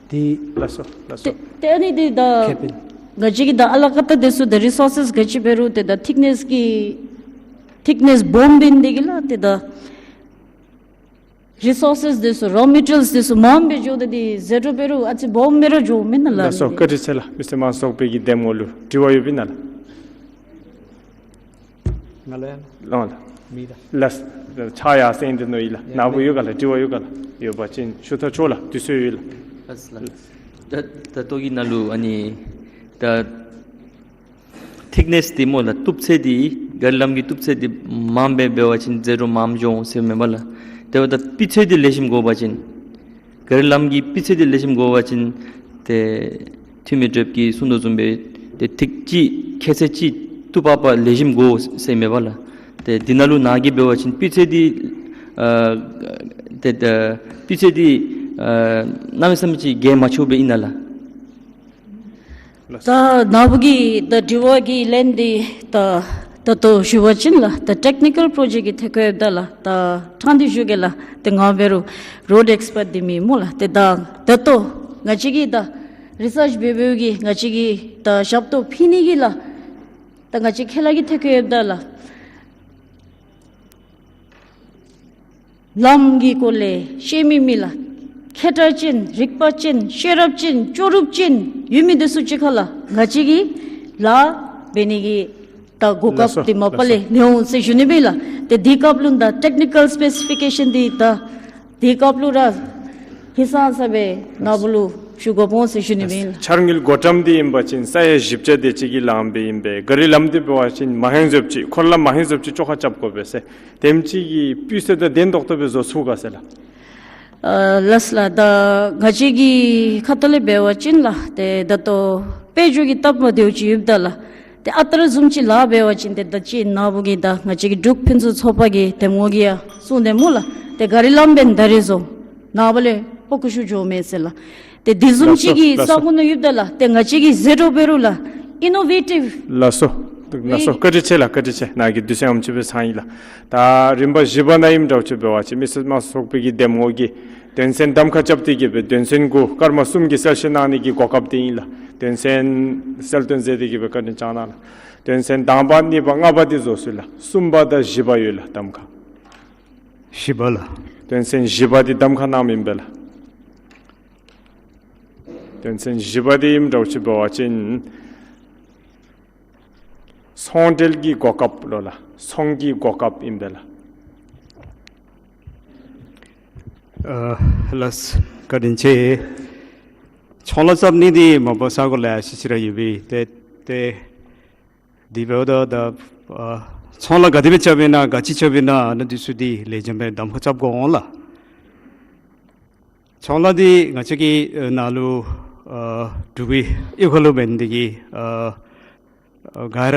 ཏེ་ལགས་སོ་ལགས་སོ། ཏེ་ཏེ་ཨ་ནི་འདི་ད་ཁེ་ཕན། ང་བཅས་ཀྱིས་ད་ཨ་ལ་ཀ་ཏ་འདི་ཚུ་ད་རི་སོར་སེས་ག་ཅི་འབད་རུང་ཏེ་ད་ཐིཀ་ནེས་ཀྱི་ཐིཀ་ནེས་སྦོམ་འབད་ནི་འདི་གིས་ལགས། ཏེ་ད་རི་སོར་སེས་འདི་ཚུ་རོ་མེ་ཊི་རི་ཡལ་འདི་ཚུ་མངམ་སྦེ་འགྱོཝ་ད་འདི་ཟད་འགྲོ་འབད་རུང་ཨ་ཙི་སྦོམ་སྦེ་ར་འགྱོཝ་མེན་ན་ལགས། ལགས་སོ། བཀའ་དྲིན་ཆེ་ལགས། མི་སེར་མང་ཚོགས་པའི་གི་འདེམས་ངོ་ལུ་དྲི་བ་ཡོདཔ་ཨིན་ན་ལགས། ང་ལུ་ཡང་ལགས། ལགས། མི་ད། ལགས། ཕྱག་ཡར་སེང་སྟེ་མནོ་ཡི་ལགས། ཡ་ནཱ་བུ་མི་ཡོད་ག་ལགས། དྲི་བ་ཡོད་ག་ལགས། ཡོད་པ་ཅིན་ཞུ་ཐག་ཆོད་ལགས། དུས་ཚོད་ཡོད་ལགས། ལགས་ལགས། ད་ད་ལྟོ་གི་ནང་ལུ་ཨ་ནི་ད་ཐིཀ་ནེས་འདི་སྨོ་ལགས། གཏུབ་ཚད་འདི་ག་རི་ལམ་གྱི་གཏུབ་ཚད་འདི་མངམ་སྦེ་འབད་བ་ཅིན་ཟད་འགྲོ་མངམ་འགྱོ་འོང་ཟེར་མེན་པ་ལགས། དེ་འབདཝ་ད་སྤུས་ཚད་འདི་ལེགས་ཤོམ་དགོ་པ་ཅིན། ག་རི་ལམ་གྱི་སྤུས་ཚད་འདི་ལེགས་ཤོམ་དགོ་པ་ཅིན་ཏེ་འཐུས་མི་དྲགཔ་གིས་གསུང་དོ་བཟུམ་སྦེ་ཏེ་ཐིཀ་ཅིག་ཁལ་ཚད་ཅིག་གཏུབ་པ་པ་ལེགས་ཤོམ་དགོ་ཟེར་མེན་པ་ལགས། ཏེ་འདི་ནང་ལུ་ནཱ་གིས་འབད་བ་ཅིན་སྤུས་ཚད་འདི་ཨ་ཏེ་ཏེ་སྤུས་ཚད་འདི་ཨ་གནམ་མེད་ས་མེད་ཅིག་གལ་མ་ཆེཝ་སྦེ་ཨིན་ན་ལགས། ད་ནཱ་བུ་གི་ད་དྲི་བ་གི་ལན་འདི་ད་ད་ལྟོ་ཞུ་བ་ཅིན་ལགས། ད་ཊེཀ་ནི་ཀཱལ་པོརོ་ཇེཀཊ་ཀྱི་ཐད་ཁར་འབདཝ་ད་ལགས། ད་ཕྲང་སྟེ་ཞུ་གེ་ལགས། ཏེ་ང་འབད་རུང་རོཌ་ཨེགསི་པཊ་འདི་མེན་སྨོ་ལགས། ཏེ་ད་ད་ལྟོ་ང་བཅས་ཀྱིས་ད་རི་སརཆ་འབད་འབདཝ་གི་ང་བཅས་ཀྱིས་ད་ཞབས་ཏོག་ཕུལ་ནི་གི་ལགས། ད་ང་བཅས་ཁེ་ལས་ཀྱི་ཐད་ཁར་འབདཝ་ད་ལགས། ལམ་གྱི་སྐོར་ལས་ཤེས་མི་མི་ལགས། མཁས་དྲགས་ཅན་རིག་པ་ཅན་ཤེས་རབ་ཅན་ལྕོགས་གྲུབ་ཅན་ཡོད་མི་འདི་ཚུ་གཅིག་ཁར་ལགས། ང་བཅས་ཀྱིས་ལཱ་འབད་ནི་གི་ད་གོ་སྐབས་ལགས་སོ་འདི་མ་པ་ལས་ལགས་སོ་ལེན་འོང་ཟེར་ཞུ་ནི་ཨིན་ལགས། ཏེ་འདི་སྐབས་ལུ་ད་ཊེཀ་ནི་ཀཱལ་སི་པེ་སི་ཕི་ཀེ་ཤཱན་འདི་ད་འདི་སྐབས་ལུ་ར་ཧིང་སངས་ས་སྦེ་ནཱ་བུ་ལུ་ཞུ་དགོཔ་འོང་ཟེར་ཞུ་ནི་ཨིན་ལགས། འཆར་དངུལ་བགོ་བཀྲམ་འདི་ཨིན་པ་ཅིན་ས་ཡ་བཞི་བརྒྱ་དེ་ཅིག་གི་ལམ་སྦེ་ཨིན་པས། ག་རི་ལམ་འདི་འབད་བ་ཅིན་མ་ཧེང་བཟོདཔ་ཅིག་འཁོར་ལམ་མ་ཧེང་བཟོདཔ་ཅིག་བཅོ་ཁ་རྐྱབ་དགོ་པས་ཟེར། དེམ་ཅིག་གི་སྤུས་ཚད་དང་ལྡན་ཏོག་ཏོ་སྦེ་བཟོ་ཚུགས་ག་ཟེར་ལགས། ཨ་ལགས་ལགས། ད་ང་བཅས་ཀྱི་ཁ་ཐུག་ལས་འབད་བ་ཅིན་ལགས། ཏེ་ད་ལྟོ་དཔལ་འབྱོར་གྱི་སྟབས་མ་བདེཝ་ཅིག་ཡོདཔ་ད་ལགས། ཏེ་ཨ་རྟག་ར་བཟུམ་ཅིག་ལཱ་འབད་བ་ཅིན་ཏེ་ད་ཅི་ནཱ་བུ་གིས་ད་ང་བཅས་ཀྱི་འབྲུག་ཕུན་སུམ་ཚོགས་པ་གི་འདེམས་ངོ་གིས་ཡང་གསུངས་དེས་སྨོ་ལགས། ཏེ་ག་རི་ལམ་འབདན་ད་རེས་བཟོ། ནངས་པ་ལས་ཕོ་ཁུ་ཤུ་འགྱོཝ་མས་ཟེར་ལགས། ཏེ་དེ་བཟུམ་ཅིག་གི་ལགས་སོ་ས་གོ་ནང་ཡོདཔ་ད་ལགས། ཏེ་ང་བཅས་ཀྱིས་ཟད་འགྲོ་འབད་རུང་ལགས། ཨིན་ནོ་ཝེ་ཊིབ། ལགས་སོ། ལགས་སོ། བཀའ་དྲིན་ཆེ་ལགས། བཀའ་དྲིན་ཆེ། ནཱ་གི་དུས་ཚོད་ཨམ་ཅིག་སྦེ་ཚང་ཡི་ལགས། ད་རིམ་པ་བཞི་པ་ནང་ཨིནམ་འདྲཝ་ཅིག་འབད་བ་ཅིན་མི་སེར་མང་ཚོགས་པའི་གི་འདེམས་ངོ་གིས་དོན་ཚན་གདམ་ཁ་རྐྱབ་སྟེ་གི་སྦེ་དོན་ཚན་དགུ་སྐར་མ་གསུམ་གྱི་གསལ་བཤད་གནང་ནི་གི་གོ་སྐབས་འདི་ཨིན་ལགས། དོན་ཚན་གསལ་སྟོན་མཛད་དེ་གི་སྦེ་བཀའ་དྲིན་བསྐྱང་གནང་ལགས། དོན་ཚན་དང་པ་གཉིས་པ་ལྔ་པ་འདི་བཟོ་ཚུགས་ལགས། གསུམ་པ་དང་བཞི་པ་ཡོད་ལགས་གདམ་ཁ། བཞི་པ་ལགས། དོན་ཚན་བཞི་པ་འདི་གདམ་ཁ་གནངམ་ཨིན་པས་ལགས། དོན་ཚན་བཞི་པ་འདི་ཨིནམ་འདྲཝ་ཅིག་འབད་བ་ཅིན་ཚོང་འབྲེལ་གྱི་གོ་སྐབས་ལོ་ལགས། ཚོང་གི་གོ་སྐབས་ཨིན་པས་ལགས། ཨ་ལགས་བཀའ་དྲིན་ཆེ། ཚོང་ལཱ་རྐྱབ་ནི་འདི་མ་པ་ས་གོ་ལེ་ཤ་ཅིག་ར་ཡོད་པས། ཏེ་ཏེ་དེ་འབདཝ་ད་ད་ཨ་ཚོང་ལཱ་ག་དེ་སྦེ་རྐྱབ་ཨིན་ན་ག་ཅི་རྐྱབ་ཨིན་ན་ཨ་ནི་འདི་ཚུ་འདི་ལེགས་ཤོམ་སྦེ་གདམ་ཁ་རྐྱབ་དགོ་འོང་ལགས། ཚོང་ལཱ་འདི་ང་བཅས་ཀྱི་ཨ་ནཱ་ལུ་ཨ་འབྲུག་པའི་གཡུས་ཁ་ལུ་འབད་ནི་འདི་གིས་ཨ་ཨ་ག་ར་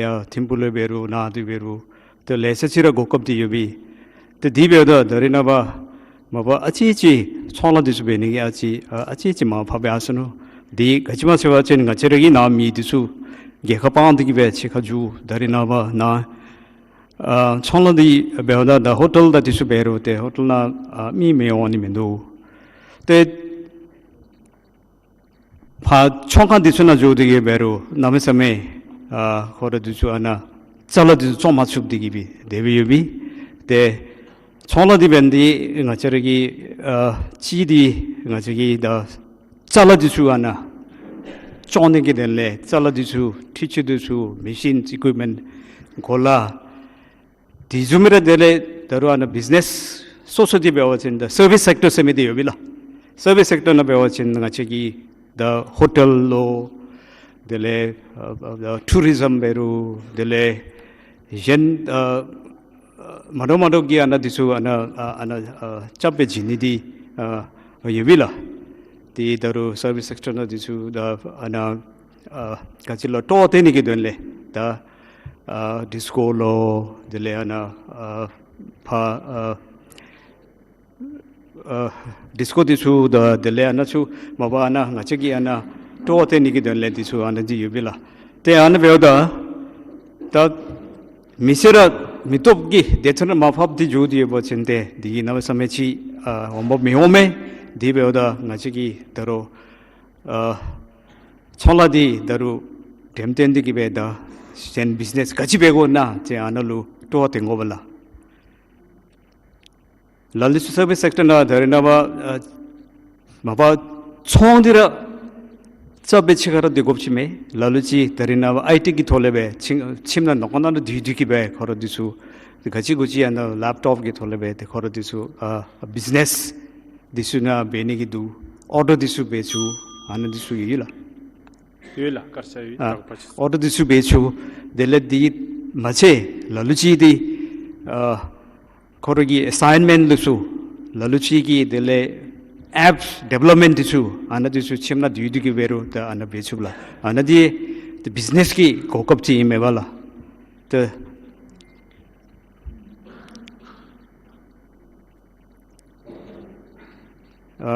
ཡར་ཐིམ་ཕུག་ལུ་འབད་རུང་ནཱ་འདི་འབད་རུང་ཏེ་ལེ་ཤ་ཅིག་ར་གོ་སྐབས་འདི་ཡོད་པས། ཏེ་དེ་འབདཝ་ད་ད་རེས་ནངས་པ་མ་པ་ཨ་ཙི་ཅིག་ཚོང་ལཱ་འདི་ཚུ་འབད་ནི་གི་ཨ་ཙི་ཨ་ཨ་ཙི་ཅིག་མར་ཕབ་སྦེ་ཡར་སོ་ནུག། འདི་ག་ཅི་སྨོ་ཟེར་བ་ཅིན་ང་བཅས་ར་གི་ནཱ་མི་འདི་ཚུ་རྒྱལ་ཁ་སྤང་སྟེ་གི་སྦེ་ཕྱི་ཁར་འགྱོ། ད་རེས་ནངས་པ་ནཱ་ཨ་ཚོང་ལཱ་འདི་འབདཝ་ད་ད་ཧོ་ཊེལ་དང་འདི་ཚུ་འབད་རུང་ཏེ་ཧོ་ཊེལ་ནང་ཨ་མི་མི་འོང་ནི་མིན་འདུག། ཏེ་ཕར་ཚོང་ཁང་འདི་ཚུ་ནང་འགྱོ་སྟེ་གི་འབད་རུང་གནམ་མེད་ས་མེད་ཨ་ཁོང་ར་འདི་ཚུ་ཨ་ནཱ་ཅ་ལ་འདི་ཚུ་བཙོང་མ་ཚུགས་ཏེ་གི་སྦེ་དེ་སྦེ་ཡོད་པས། ཏེ་ཚོང་ལཱ་འདི་འབད་ནི་འདི་ང་བཅས་ར་གི་ཨ་གཅིག་འདི་ང་བཅས་ཀྱིས་ད་ཅ་ལ་འདི་ཚུ་ཨ་ནཱ་བཙོང་ནི་གི་དོན་ལས་ཅ་ལ་འདི་ཚུ་འཕྲུལ་ཆས་འདི་ཚུ་མེ་ཤིན་ཨི་ཀུའིཔ་མེནཊ་གོ་ལ་དེ་བཟུམ་ར་དེ་ལས་ད་རུང་ཨ་ནཱ་བིཛ་ནེས་སོ་སོ་འདི་འབད་བ་ཅིན་ད་སར་བིསི་སེཀ་ཊར་ཟེར་མི་འདི་ཡོད་པས་ལགས། སར་བིསི་སེཀ་ཊར་ནང་འབད་བ་ཅིན་ང་བཅས་ཀྱི་ད་ཧོ་ཊེལ་ལོ་དེ་ལས་ཨ་ཨ་ཨ་ཊུ་རི་ཛམ་འབད་རུང་དེ་ལས་གཞན་ཨ་ཨ་མ་འདྲཝ་མ་འདྲཝ་གི་ཨ་ནཱ་འདི་ཚུ་ཨ་ནཱ་ཨ་ཨ་ནཱ་ཨ་རྐྱབ་སྦེ་བྱིན་ནི་འདི་ཨ་ཡོད་པས་ལགས། ཏེ་ད་རུང་སར་བིསི་སེཀ་ཊར་ནང་འདི་ཚུ་ད་ཨ་ནཱ་ཨ་ག་ཅི་ལོ་སྤྲོ་བ་སྟོན་ནི་གི་དོན་ལས་ད་ཨ་ཌིསི་ཀོ་ལོ་དེ་ལས་ཨ་ནཱ་ཨ་ཕར་ཨ་ཨ་ཌིསི་ཀོ་འདི་ཚུ་ད་དེ་ལས་ཨ་ནཱ་ཚུ་མ་པ་ཨ་ནཱ་ང་བཅས་ཀྱི་ཨ་ནཱ་སྤྲོ་བ་སྟོན་ནི་གི་དོན་ལས་འདི་ཚུ་ཨ་ནཱ་འདི་ཡོད་པས་ལགས། ཏེ་ཨ་ནཱ་འབདཝ་ད་ད་མི་སེར་ར་ མི་སྟོབས་ཀྱི་སྡེ་ཚན་མར་ཕབ་སྟེ་འགྱོ་སྟེ་ཡོད་པ་ཅིན་ཏེ་འདི་གིས་གནམ་མེད་ས་མེད་ཅིག་ཨ་འོང་འབབ་མི་འོང་མས། དེ་འབདཝ་ད་ང་བཅས་ཀྱིས་ད་རུང་ཨ་ཚོང་ལཱ་འདི་ད་རུང་འགྲེམས་སྟོན་འདི་གིས་སྦེ་ད་གཞན་བིཛ་ནེས་ག་ཅི་འབད་དགོ་ན་ཏེ་ཨ་ནཱ་ལུ་སྤྲོ་བ་བཏོན་དགོ་པས་ལགས། ལ་ལུ་ཅིག་སར་བིསི་སེཀ་ཊར་ནང་ད་རེས་ནངས་པ་ཨ་མ་པ་ཚོང་འདི་ར་རྩ་བའི་ཕྱི་ཁར་ར་སྡོད་དགོཔ་ཅིག་མེད། ལ་ལུ་ཅིག་ད་རེས་ནངས་པ་ཨའི་ཊི་གི་ཐོག་ལས་སྦེ་ཁྱིམ་ཁྱིམ་ནང་ནང་ཁོག་ནང་ལུ་སྡོད་སྡོད་ཀྱི་སྦེ་ཁོ་ར་འདི་ཚུ་ག་ཅི་གུ་ཅི་ཨ་ནཱ་ལེཔ་ཊོཔ་གི་ཐོག་ལས་སྦེ་ཏེ་ཁོ་ར་འདི་ཚུ་ཨ་བིཛ་ནེས་འདི་ཚུ་ནཱ་འབད་ནི་གི་འདུག། ཨོར་ཌར་འདི་ཚུ་འབད་ཚུགས། ཨ་ནཱ་འདི་ཚུ་ཡོད་ལགས། ཡོད་ལགས། དཀར་ཆག་ཡོད། ཨ་དྲག་པ་ཅིག་ཨོར་ཌར་འདི་ཚུ་འབད་ཚུགས། དེ་ལས་འདི་མ་ཚད་ལ་ལུ་ཅིག་འདི་ཨ་ཁོ་ར་གི་ཨེ་སའིན་མེནཊ་འདི་ཚུ་ལ་ལུ་ཅིག་གི་དེ་ལས་ཨེཔསི་ཌི་བེ་ལོཔ་མེནཊ་འདི་ཚུ་ཨ་ནཱ་འདི་ཚུ་ཁྱིམ་ནང་སྡོད་སྡོད་ཀྱི་འབད་རུང་ད་ཨ་ནཱ་འབད་ཚུགས་ལགས། ཨ་ནཱ་འདི་ཏེ་བིཛ་ནེས་ཀྱི་གོ་སྐབས་ཅིག་ཨིན་མས་པ་ལགས། ཏེ་ཨ་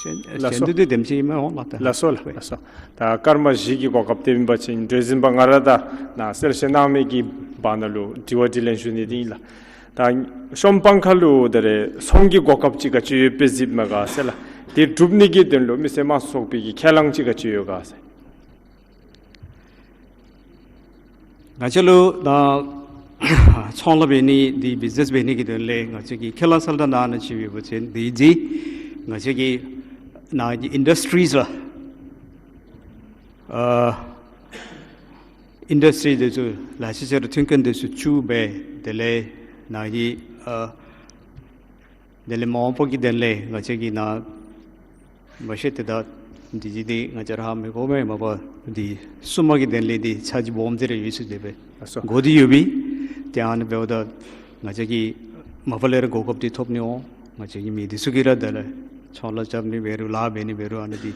གཞན་ལགས་སོ། གཞན་དེ་དེམ་ཅིག་མི་འོང་ལགས། ད་ལགས་སོ་ལགས། ལགས་སོ། ད་སྐར་མ་བཞི་གི་གོ་སྐབས་དེ་ཨིན་པ་ཅིན་གྲོས་འཛིན་པ་ང་ར་ད་ནཱ་གསལ་བཤད་གནང་མི་གི་བར་ན་ལུ་དྲི་བ་དྲིས་ལན་ཞུ་ནི་འདི་ཨིན་ལགས། ད་གཤམ་དཔང་ཁ་ལུ་ད་རེས་ཚོང་གི་གོ་སྐབས་ཅིག་ག་ཅི་ཡོདཔ་སྦེ་གཟིགསཔ་མས་ག་ཟེར་ལགས། དེ་སྒྲུབ་ནི་གི་དོན་ལུ་མི་སེར་དམངས་གཙོ་ཚོགས་པའི་གི་ཁས་བླངས་ཅིག་ག་ཅི་ཡོད་ག་ཟེར། ང་བཅས་ལུ་ད་ཚོང་ལཱ་འབད་ནི་འདི་བིཛ་ནེས་འབད་ནི་གི་དོན་ལས་ང་བཅས་ཀྱི་ཁས་བླངས་གསལ་བསྒྲགས་ནང་ན་ཅིག་ཡོད་པ་ཅིན་འདི་འདི་ང་བཅས་ཀྱི་ནཱ་གི་ཨིན་ཌསི་ཊི་རིསི་ལགས། ཨ་ཨིན་ཌསི་ཊི་རི་འདི་ཚུ་ལ་ཤ་ཤ་ར་ཐོན་ཁུངས་འདི་ཚུ་བཙུགས་སྦེ་དེ་ལས་ནཱ་གི་ཨ་དེ་ལས་མ་འོངས་པ་གི་དོན་ལས་ང་བཅས་ཀྱིས་ནཱ་མ་ཤེས་ཏེ་ད་འདི་ཅིག་འདི་ང་བཅས་ར་ཧ་མི་གོ་མས། མ་པ་འདི་སོ་མ་གི་དོན་ལས་འདི་ཚ་གྱང་སྦོམ་ཅིག་ར་ཡོད་ཟེར་དེ་སྦེ་ལགས་སོ། གོ་སྟེ་ཡོད་པས། ཏེ་ཨ་ནི་འབདཝ་ད་ང་བཅས་ཀྱིས་མ་པ་ལས་ར་གོ་སྐབས་འདི་ཐོབ་ནི་འོང་། ང་བཅས་ཀྱི་མི་འདི་ཚུ་གིས་ར་དེ་ལས་ཚོང་ལཱ་རྐྱབ་ནི་འབད་རུང་ལཱ་འབད་ནི་འབད་རུང་ཨ་ནི་འདི་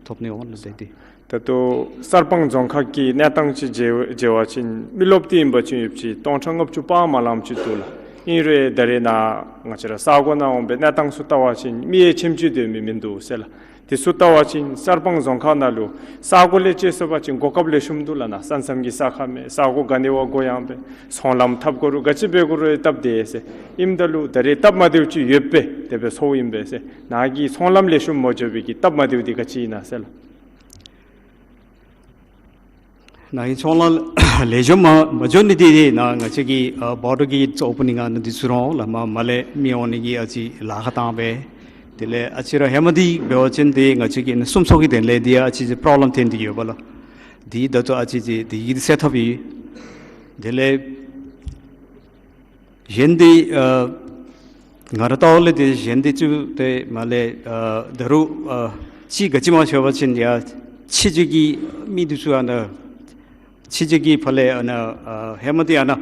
ཐོབ་ནི་འོང་ལགས། ཏེ་འདི་ད་ལྟོ་གསར་སྤང་རྫོང་ཁག་གི་གནས་སྟངས་ཅིག་མཇལ་མཇལ་བ་ཅིན་མི་རློབས་འདི་ཨིན་པ་ཅིན་ཡོདཔ་ཅིག་སྟོང་ཕྲག་ལྔ་བཅུ་ཕར་མ་ལངམ་ཅིག་འདུག་ལགས། ཨིན་རུང་ད་རེས་ནཱ་ང་བཅས་ར་ས་གོ་ནང་འོང་སྦེ་གནས་སྟངས་ཚུ་བལྟ་བ་ཅིན་མི་ཡང་ཁྱིམ་ཅིག་སྡོད་མི་མིན་འདུག་ཟེར་ལགས། དེ་ཚུ་བལྟ་བ་ཅིན་གསར་སྤང་རྫོང་ཁག་ནང་ལུ་ས་གོ་ལས་བཅད་སོང་པ་ཅིན་གོ་སྐབས་ལེགས་ཤོམ་འདུག་ལགས། ནཱ་ས་མཚམས་ཀྱི་ས་ཁ་མས། ས་གོ་ག་ནི་བ་གོ་ཡངས་པས། ཚོང་ལམ་བཏབ་དགོ་རུང་ག་ཅི་འབད་དགོ་རུང་སྟབས་བདེ་ཟེར། ཨིནམ་ད་ལུ་ད་རེས་སྟབས་མ་བདེཝ་ཅིག་ཡོདཔ་སྦེ་དེ་སྦེ་ཚོརཝ་ཨིན་པས་ཟེར། ནཱ་གི་ཚོང་ལམ་ལེགས་ཤོམ་མ་འགྱོ་བའི་གི་སྟབས་མ་བདེཝ་འདི་ག་ཅི་ཨིན་ན་ཟེར་ལགས། ནཱ་གི་ཚོང་ལཱ་ལེགས་ཤོམ་མ་མ་འགྱོ་ནི་འདི་ནཱ་ང་བཅས་ཀྱི་ཨ་བོར་ཌར་གེཊ་ཨོ་པེ་ནིང་ཨ་ནི་འདི་ཚུ་ར་ལགས། མ་མ་ལས་མི་འོང་ནི་གི་ཨ་ཙི་ལཱ་ཁག་བཏང་སྦེ། དེ་ལས་ཨ་ཙི་ར་ཧེ་མ་འདི་འབད་བ་ཅིན་ཏེ་ང་བཅས་ཀྱི་ནཱ་སྲུང་སྐྱོབ་ཀྱི་དོན་ལས་འདི་ཨ་ཙི་ཙི་པྲོབ་ལེམ་ཐོན་ཏེ་ཡོདཔ་ལགས། འདི་ད་ལྟོ་ཨ་ཙི་ཙི་འདི་གི་སེལ་ཐབས་ཡོད། དེ་ལས་གཞན་འདི་ཨ་ང་ར་ལྟཝ་ལས་འདི་གཞན་འདི་ཚུ་ཏེ་མ་ལས་ཨ་ད་རུང་ཨ་ཅིག་ག་ཅི་སྨོ་ཟེར་བ་ཅིན་ཡ་ཕྱི་རྒྱལ་གྱི་མི་འདི་ཚུ་ཨ་ནཱ་ཕྱི་རྒྱལ་གྱི་ཕར་ལས་ཨ་ནཱ་ཨ་ཧེ་མ་འདི་ཨ་ནཱ་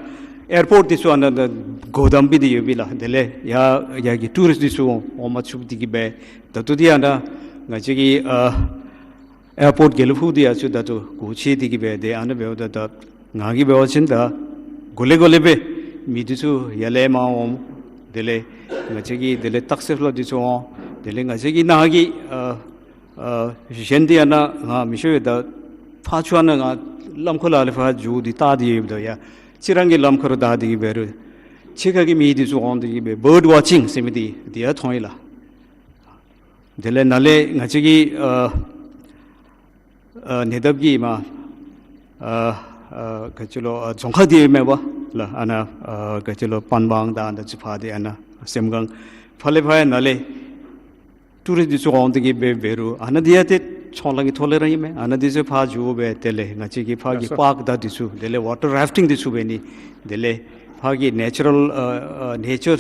ཨེར་པོརཊ་འདི་ཚུ་ཨ་ནཱ་ད་སྒོ་བསྡམས་སྦེ་འདི་ཡོད་པས་ལགས། དེ་ལས་ཡ་ཡ་གི་ཊུ་རིསཊ་འདི་ཚུ་འོང་མ་ཚུགས་འདི་གིས་སྦེ་ད་ལྟོ་འདི་ཨ་ནཱ་ང་བཅས་ཀྱི་ཨ་ཨེར་པོརཊ་དགེ་ལེགས་ཕུག་འདི་ཡ་ཚུ་ད་ལྟོ་སྒོ་ཕྱེ་སྟེ་གིས་སྦེ་ཏེ་ཨ་ནཱ་འབདཝ་ད་ད་ང་གིས་འབད་བ་ཅིན་ད་གོ་ལེ་གོ་ལེ་སྦེ་མི་འདི་ཚུ་ཡར་ལས་མར་འོང་། དེ་ལས་ང་བཅས་ཀྱི་དེ་ལས་ཊེག་སི་ལཱ་འདི་ཚུ་འོང་། དེ་ལས་ང་བཅས་ཀྱི་ནཱ་གི་ཨ་ཨ་གཞན་འདི་ཨ་ནཱ་ང་མི་ཤེས་ཡོད། ད་ཕར་ཚུར་ཨ་ནཱ་ང་ལམ་ཁར་ལས་ཕར་འགྱོ་སྟེ་བལྟ་སྟེ་ཡོདཔ་ད་ཡ་ཕྱི་རང་གི་ལམ་ཁར་བདའ་སྟེ་གིས་འབད་རུང་ཕྱི་ཁ་གི་མི་འདི་ཚུ་འོང་སྟེ་གིས་སྦེ་བཱརཌ་ཝོ་ཅིང་ཟེར་མི་འདི་འདི་ཡང་མཐོང་ཡི་ལགས། དེ་ལས་ནཱ་ལས་ང་བཅས་ཀྱི་ཨ་ཨ་ཉེ་འདབས་ཀྱི་མ་ཨ་ཨ་ག་ཅི་ལོ་ཨ་རྫོང་ཁག་འདི་མེན་པ་ལགས། ཨ་ནཱ་ཨ་ག་ཅི་ལོ་པན་བང་དང་ཨ་ནཱ་ཅིག་ཕར་འདི་ཨ་ནཱ་སེམས་སྒང་ཕར་ལས་ཕར་ཡ་ནཱ་ལས་ཊུ་རིསཊ་འདི་ཚུ་འོང་སྟེ་གིས་སྦེ་འབད་རུང་ཨ་ནཱ་འདི་ཡང་ཏེ་ཚོང་ལཱ་གི་ཐོག་ལས་ར་ཨིན་མས། ཨ་ནཱ་འདི་ཚུ་ཕར་འགྱོ་སྦེ་དེ་ལས་ང་བཅས་ཀྱི་ཕར་གྱི་ལགས་སོ། པཱརཀ་དང་འདི་ཚུ་དེ་ལས་ཝ་ཊར་རཱཕ་ཊིང་འདི་ཚུ་འབད་ནི། དེ་ལས་ཕར་གྱི་ནེ་ཅུ་རཱལ་ཨ་ཨ་ནེ་ཅར་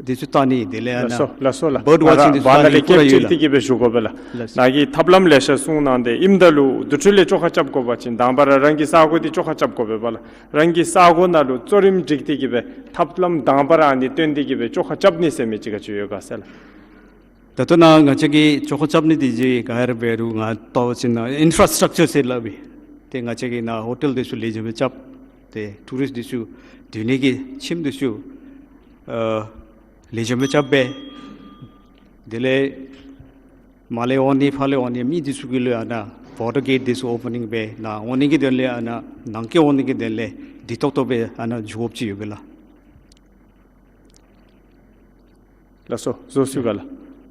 འདི་ཚུ་བལྟ་ནི། དེ་ལས་ཨ་ལགས་སོ་ནཱ་ལགས་སོ་ལགས། བཱརཌ་ཝོ་ཅིང་འདི་ཚུ་བལྟ་ནི་ཁོ་ར་ཡོད་ལགས། ལགས་སོ། ནཱ་གི་ཐབས་ལམ་ལེ་ཤ་གསུངས་གནང་སྟེ་ཨིནམ་ད་ལུ་དེ་འཕྲོ་ལས་བཅོ་ཁ་རྐྱབ་དགོ་པ་ཅིན་དང་པ་ར་རང་གི་ས་གོ་འདི་བཅོ་ཁ་རྐྱབ་དགོ་པས་པ་ལགས། རང་གི་ས་གོ་ནང་ལུ་གཙོ་རིམ་སྒྲིག་སྟེ་གིས་སྦེ་ཐབས་ལམ་དང་པ་ར་ཨ་ནི་བཏོན་ཏེ་གིས་སྦེ་བཅོ་ཁ་རྐྱབ་ནི་ཟེར་མི་ཅིག་ག་ཅི་ཡོད་ག་ཟེར་ལགས། ད་ལྟོ་ནཱ་ང་བཅས་ཀྱིས་བཅོ་ཁ་རྐྱབ་ནི་འདི་ཅིག་ག་ར་འབད་རུང་ང་ལྟ་བ་ཅིན་ཨིན་ཕ་ར་སི་ཊག་ཅར་ཟེར་སླབ་ཨིན། ཏེ་ང་བཅས་ཀྱིས་ནཱ་ཧོ་ཊེལ་འདི་ཚུ་ལེགས་ཤོམ་སྦེ་རྐྱབ། ཏེ་ཊུ་རིསཊ་འདི་ཚུ་སྡོད་ནི་གི་ཁྱིམ་འདི་ཚུ་ཨ་ལེགས་ཤོམ་སྦེ་རྐྱབ་སྦེ། དེ་ལས་མར་ལས་འོང་ནི་ཕར་ལས་འོང་ནི་མི་འདི་ཚུ་གི་ལུ་ཡང་ནཱ་ བོ་ཊར་གེཊ་འདི་ཚུ་ཨོ་པ་ནིང་འབད་ནཱ་འོང་ནི་གི་དོན་ལས་ཨ་ནཱ་ནང་འཁོད་འོང་ནི་གི་དོན་ལས་བདེ་ཏོག་ཏོ་སྦེ་ཨ་ནཱ་འགྱོ་དགོཔ་ཅིག་ཡོད་པས་ལགས། ལགས་སོ། བཟོད་གསོལ་ག་ལགས།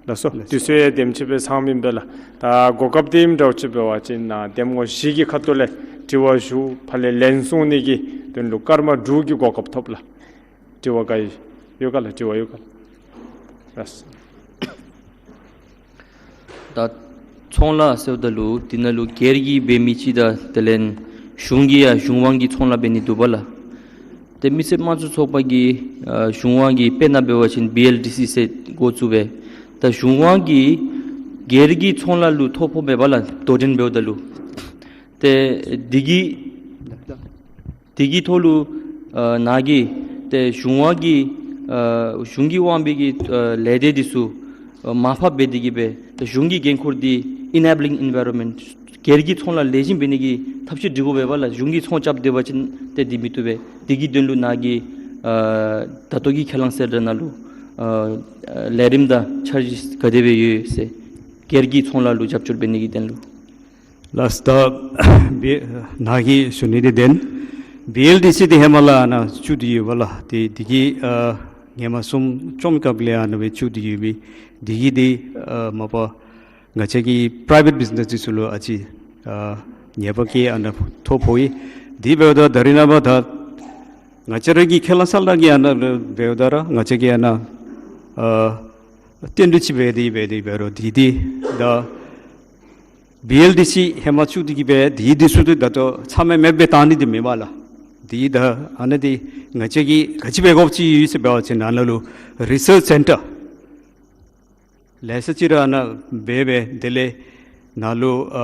ལགས་སོ། ལགས་སོ། དུས་ཚོད་ཡང་དེམ་ཅིག་སྦེ་ཚང་མི་ཨིན་པས་ལགས། ད་གོ་སྐབས་དེ་ཨིནམ་འདྲཝ་ཅིག་འབད་བ་ཅིན་ནཱ་གདམ་ངོ་བཞི་གི་ཁ་ཐུག་ལས་དྲི་བ་ཞུ་ཕར་ལས་ལན་གསུང་ནི་གི་དོན་ལུ་སྐར་མ་དྲུག་གི་གོ་སྐབས་ཐོབ་ལགས། དྲི་བ་ག་ཡོད་ག་ལགས། དྲི་བ་ཡོད་ག་ལགས། ལགས། ད་ཚོང་ལཱ་ཟེརཝ་ད་ལུ་དེ་ནང་ལུ་སྒེར་གྱིས་འབད་མི་ཅིག་དང་དེ་ལས་གཞུང་གིས་ཡང་གཞུང་དབང་གི་ཚོང་ལཱ་འབད་ནི་འདུག་པ་ལགས། ཏེ་མི་སེར་དམངས་གཙོ་ཚོགས་པ་གིས་ཨ་གཞུང་དབང་གི་དཔེར་ན་འབད་བ་ཅིན་བི་ཨེལ་ཌི་སི་ཟེར་འགོ་བཙུགས་པས། ད་གཞུང་དབང་གིས་སྒེར་གྱི་ཚོང་ལཱ་ལུ་ཐོ་ཕོགཔ་མས་པ་ལགས། དོ་འགྲན་འབདཝ་ད་ལུ། ཏེ་དེ་གི་དེ་གི་ཐོག་ལུ་ཨ་ནཱ་གིས་ཏེ་གཞུང་དབང་གི་ཨ་གཞུང་གིས་དབང་བའི་གི་ཨ་ལས་སྡེ་འདི་ཚུ་ཨ་མར་ཕབ་འབད་དེ་གིས་སྦེ་ཏེ་གཞུང་གི་འགན་ཁུར་འདི་ཨེ་ནེ་བི་ལིང་ཨེན་ཝའི་རོན་མེནཊ་སྒེར་གྱི་ཚོང་ལཱ་ལེགས་ཤོམ་འབད་ནི་གི་ཐབས་ཤེས་སྒྲིག་དགོ་པས་པ་ལགས། གཞུང་གིས་ཚོང་རྐྱབ་སྡོད་པ་ཅིན་ཏེ་འདི་མི་བཏུབ་པས། དེ་གི་དོན་ལུ་ནཱ་གིས་ཨ་ད་ལྟོ་གི་ཁས་བླངས་གསལ་བསྒྲགས་ནང་ལུ་ཨ་ལས་རིམ་དང་འཆར་གཞི་ག་དེ་སྦེ་ཡོད་ཟེར། སྒེར་གྱི་ཚོང་ལཱ་ལུ་རྒྱབ་སྐྱོར་འབད་ནི་གི་དོན་ལུ། ལགས། ད་བི་ནཱ་གིས་ཞུ་ནི་འདི་བདེན། བི་ཨེལ་ཌི་སི་འདི་ཧེ་མ་ལས་ཨ་ནཱ་བཙུགས་ཏེ་ཡོད་པ་ལགས། ཏེ་དེ་གི་ཨ་ཧེ་མ་གསུམ་བཅོམ་སྐབས་ལས་ཨ་ནཱ་སྦེ་བཙུགས་ཏེ་ཡོད་པས། དེ་གིས་འདི་ཨ་མ་པ་ང་བཅས་ཀྱི་པ་རའི་བེཊ་བི་ཛི་ནེསི་འདི་ཚུ་ལུ་ཨ་ཙི་ཨ་ཉེས་པ་གི་ཨ་ནཱ་ཐོ་ཕོག་ཡི། དེ་འབདཝ་ད་ད་རིས་ནངས་པ་ད་ང་བཅས་ར་གི་ཁས་བླངས་གསལ་བསྒྲགས་ཀྱི་ཨ་ནཱ་འབདཝ་ད་ར་ང་བཅས་ཀྱི་ཨ་ནཱ་ཨ་བསྟུན་གྲོས་ཅིག་འབད་དེ་འབད་དེ་འབད་རུང་དེ་འདི་ད་བི་ཨེལ་ཌི་སི་ཧེ་མ་བཙུགས་ཏེ་གིས་སྦེ་དེ་འདི་ཚུ་ཏེ་ད་ལྟོ་ཚང་མ་མེདཔ་སྦེ་བཏང་ནི་འདི་མེན་པ་ལགས། དེ་ད་ཨ་ནཱ་འདི་ང་བཅས་ཀྱིས་ག་ཅི་འབད་དགོཔ་ཅིག་ཡོད་ཟེར་འབད་བ་ཅིན་ཨ་ནཱ་ལུ་རི་སརཆ་སེན་ཊར་ལེ་ཤ་ཅིག་ར་ཨ་ནཱ་འབད་སྦེ་དེ་ལས་ནཱ་ལུ་ཨ་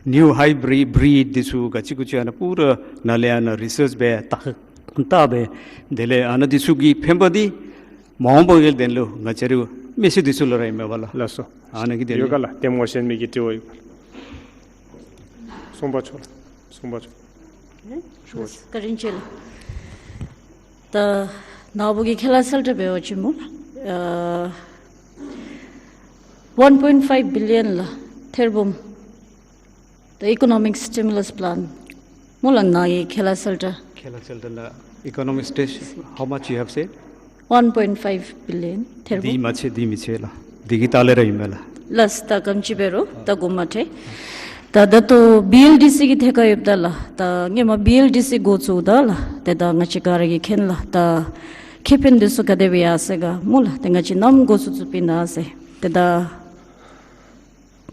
ནིའུ་ཧའི་བི་རི་བི་རིཌ་འདི་ཚུ་ག་ཅི་གུ་ཅི་ཨ་ནཱ་པུ་ར་ནཱ་ལས་ཨ་ནཱ་རི་སརཆ་འབད་བལྟ་བལྟ་སྦེ་དེ་ལས་ཨ་ནཱ་འདི་ཚུ་གི་ཕན་པ་འདི་མ་འོངས་པ་གི་དོན་ལུ་ང་བཅས་རའི་མི་སེར་འདི་ཚུ་ལུ་ར་ཨིན་མས་པ་ལགས། ལགས་སོ། ཨ་ནཱ་གི་དོན་ཡོད་ག་ལགས། གདམ་ངོ་གཞན་མི་གི་དྲི་བ་ཡོད་ག་ལགས། གསུམ་པ་མཆོག་ལགས། གསུམ་པ་མཆོག་ཨེ། ཞུ་བ་ཅིན། བཀའ་དྲིན་ཆེ་ལགས། ད་ནཱ་བུ་གིས་ཁས་བླངས་གསལ་བསྒྲགས་འབད་བ་ཅིན་སྨོ་ལགས། ཨ་ཝན་པོའིནཊ་ཕའིབ་བི་ལི་ཡོན་ལགས། ཐེར་འབུམ། The economic stimulus plan སྨོ་ལགས། ནཱ་གི་ཁས་བླངས་གསལ་བསྒྲགས། ཁས་བླངས་གསལ་བསྒྲགས་ལགས། Economic stimulus, how much you have said? One point five billion ཐེར་འབུམ། དེ་མ་ཚད་དེ་མི་ཚད་ལགས། དེ་གི་ལྟག་ལས་ར་ཨིན་མས་ལགས། ལགས། ད་ག་དེམ་ཅིག་འབད་རུང་ད་གོ་མ་ཐོས། ད་ད་ལྟོ་བི་ཨེལ་ཌི་སི་གི་ཐད་ཁར་ཡོདཔ་ད་ལགས། ད་སྔོན་མ་བི་ཨེལ་ཌི་སི་འགོ་བཙུགསཔ་ད་ལགས། ཏེ་ད་ང་བཅས་ག་ར་གིས་མཁྱེན་ལགས། ད་ཁེ་ཕན་འདི་ཚུ་ག་དེ་སྦེ་ཡར་སོང་ག་སྨོ་ལགས། ཏེ་ང་བཅས་ནམ་འགོ་བཙུགས་བཙུགསཔ་ཨིན་ན་ཟེར། ཏེ་ད་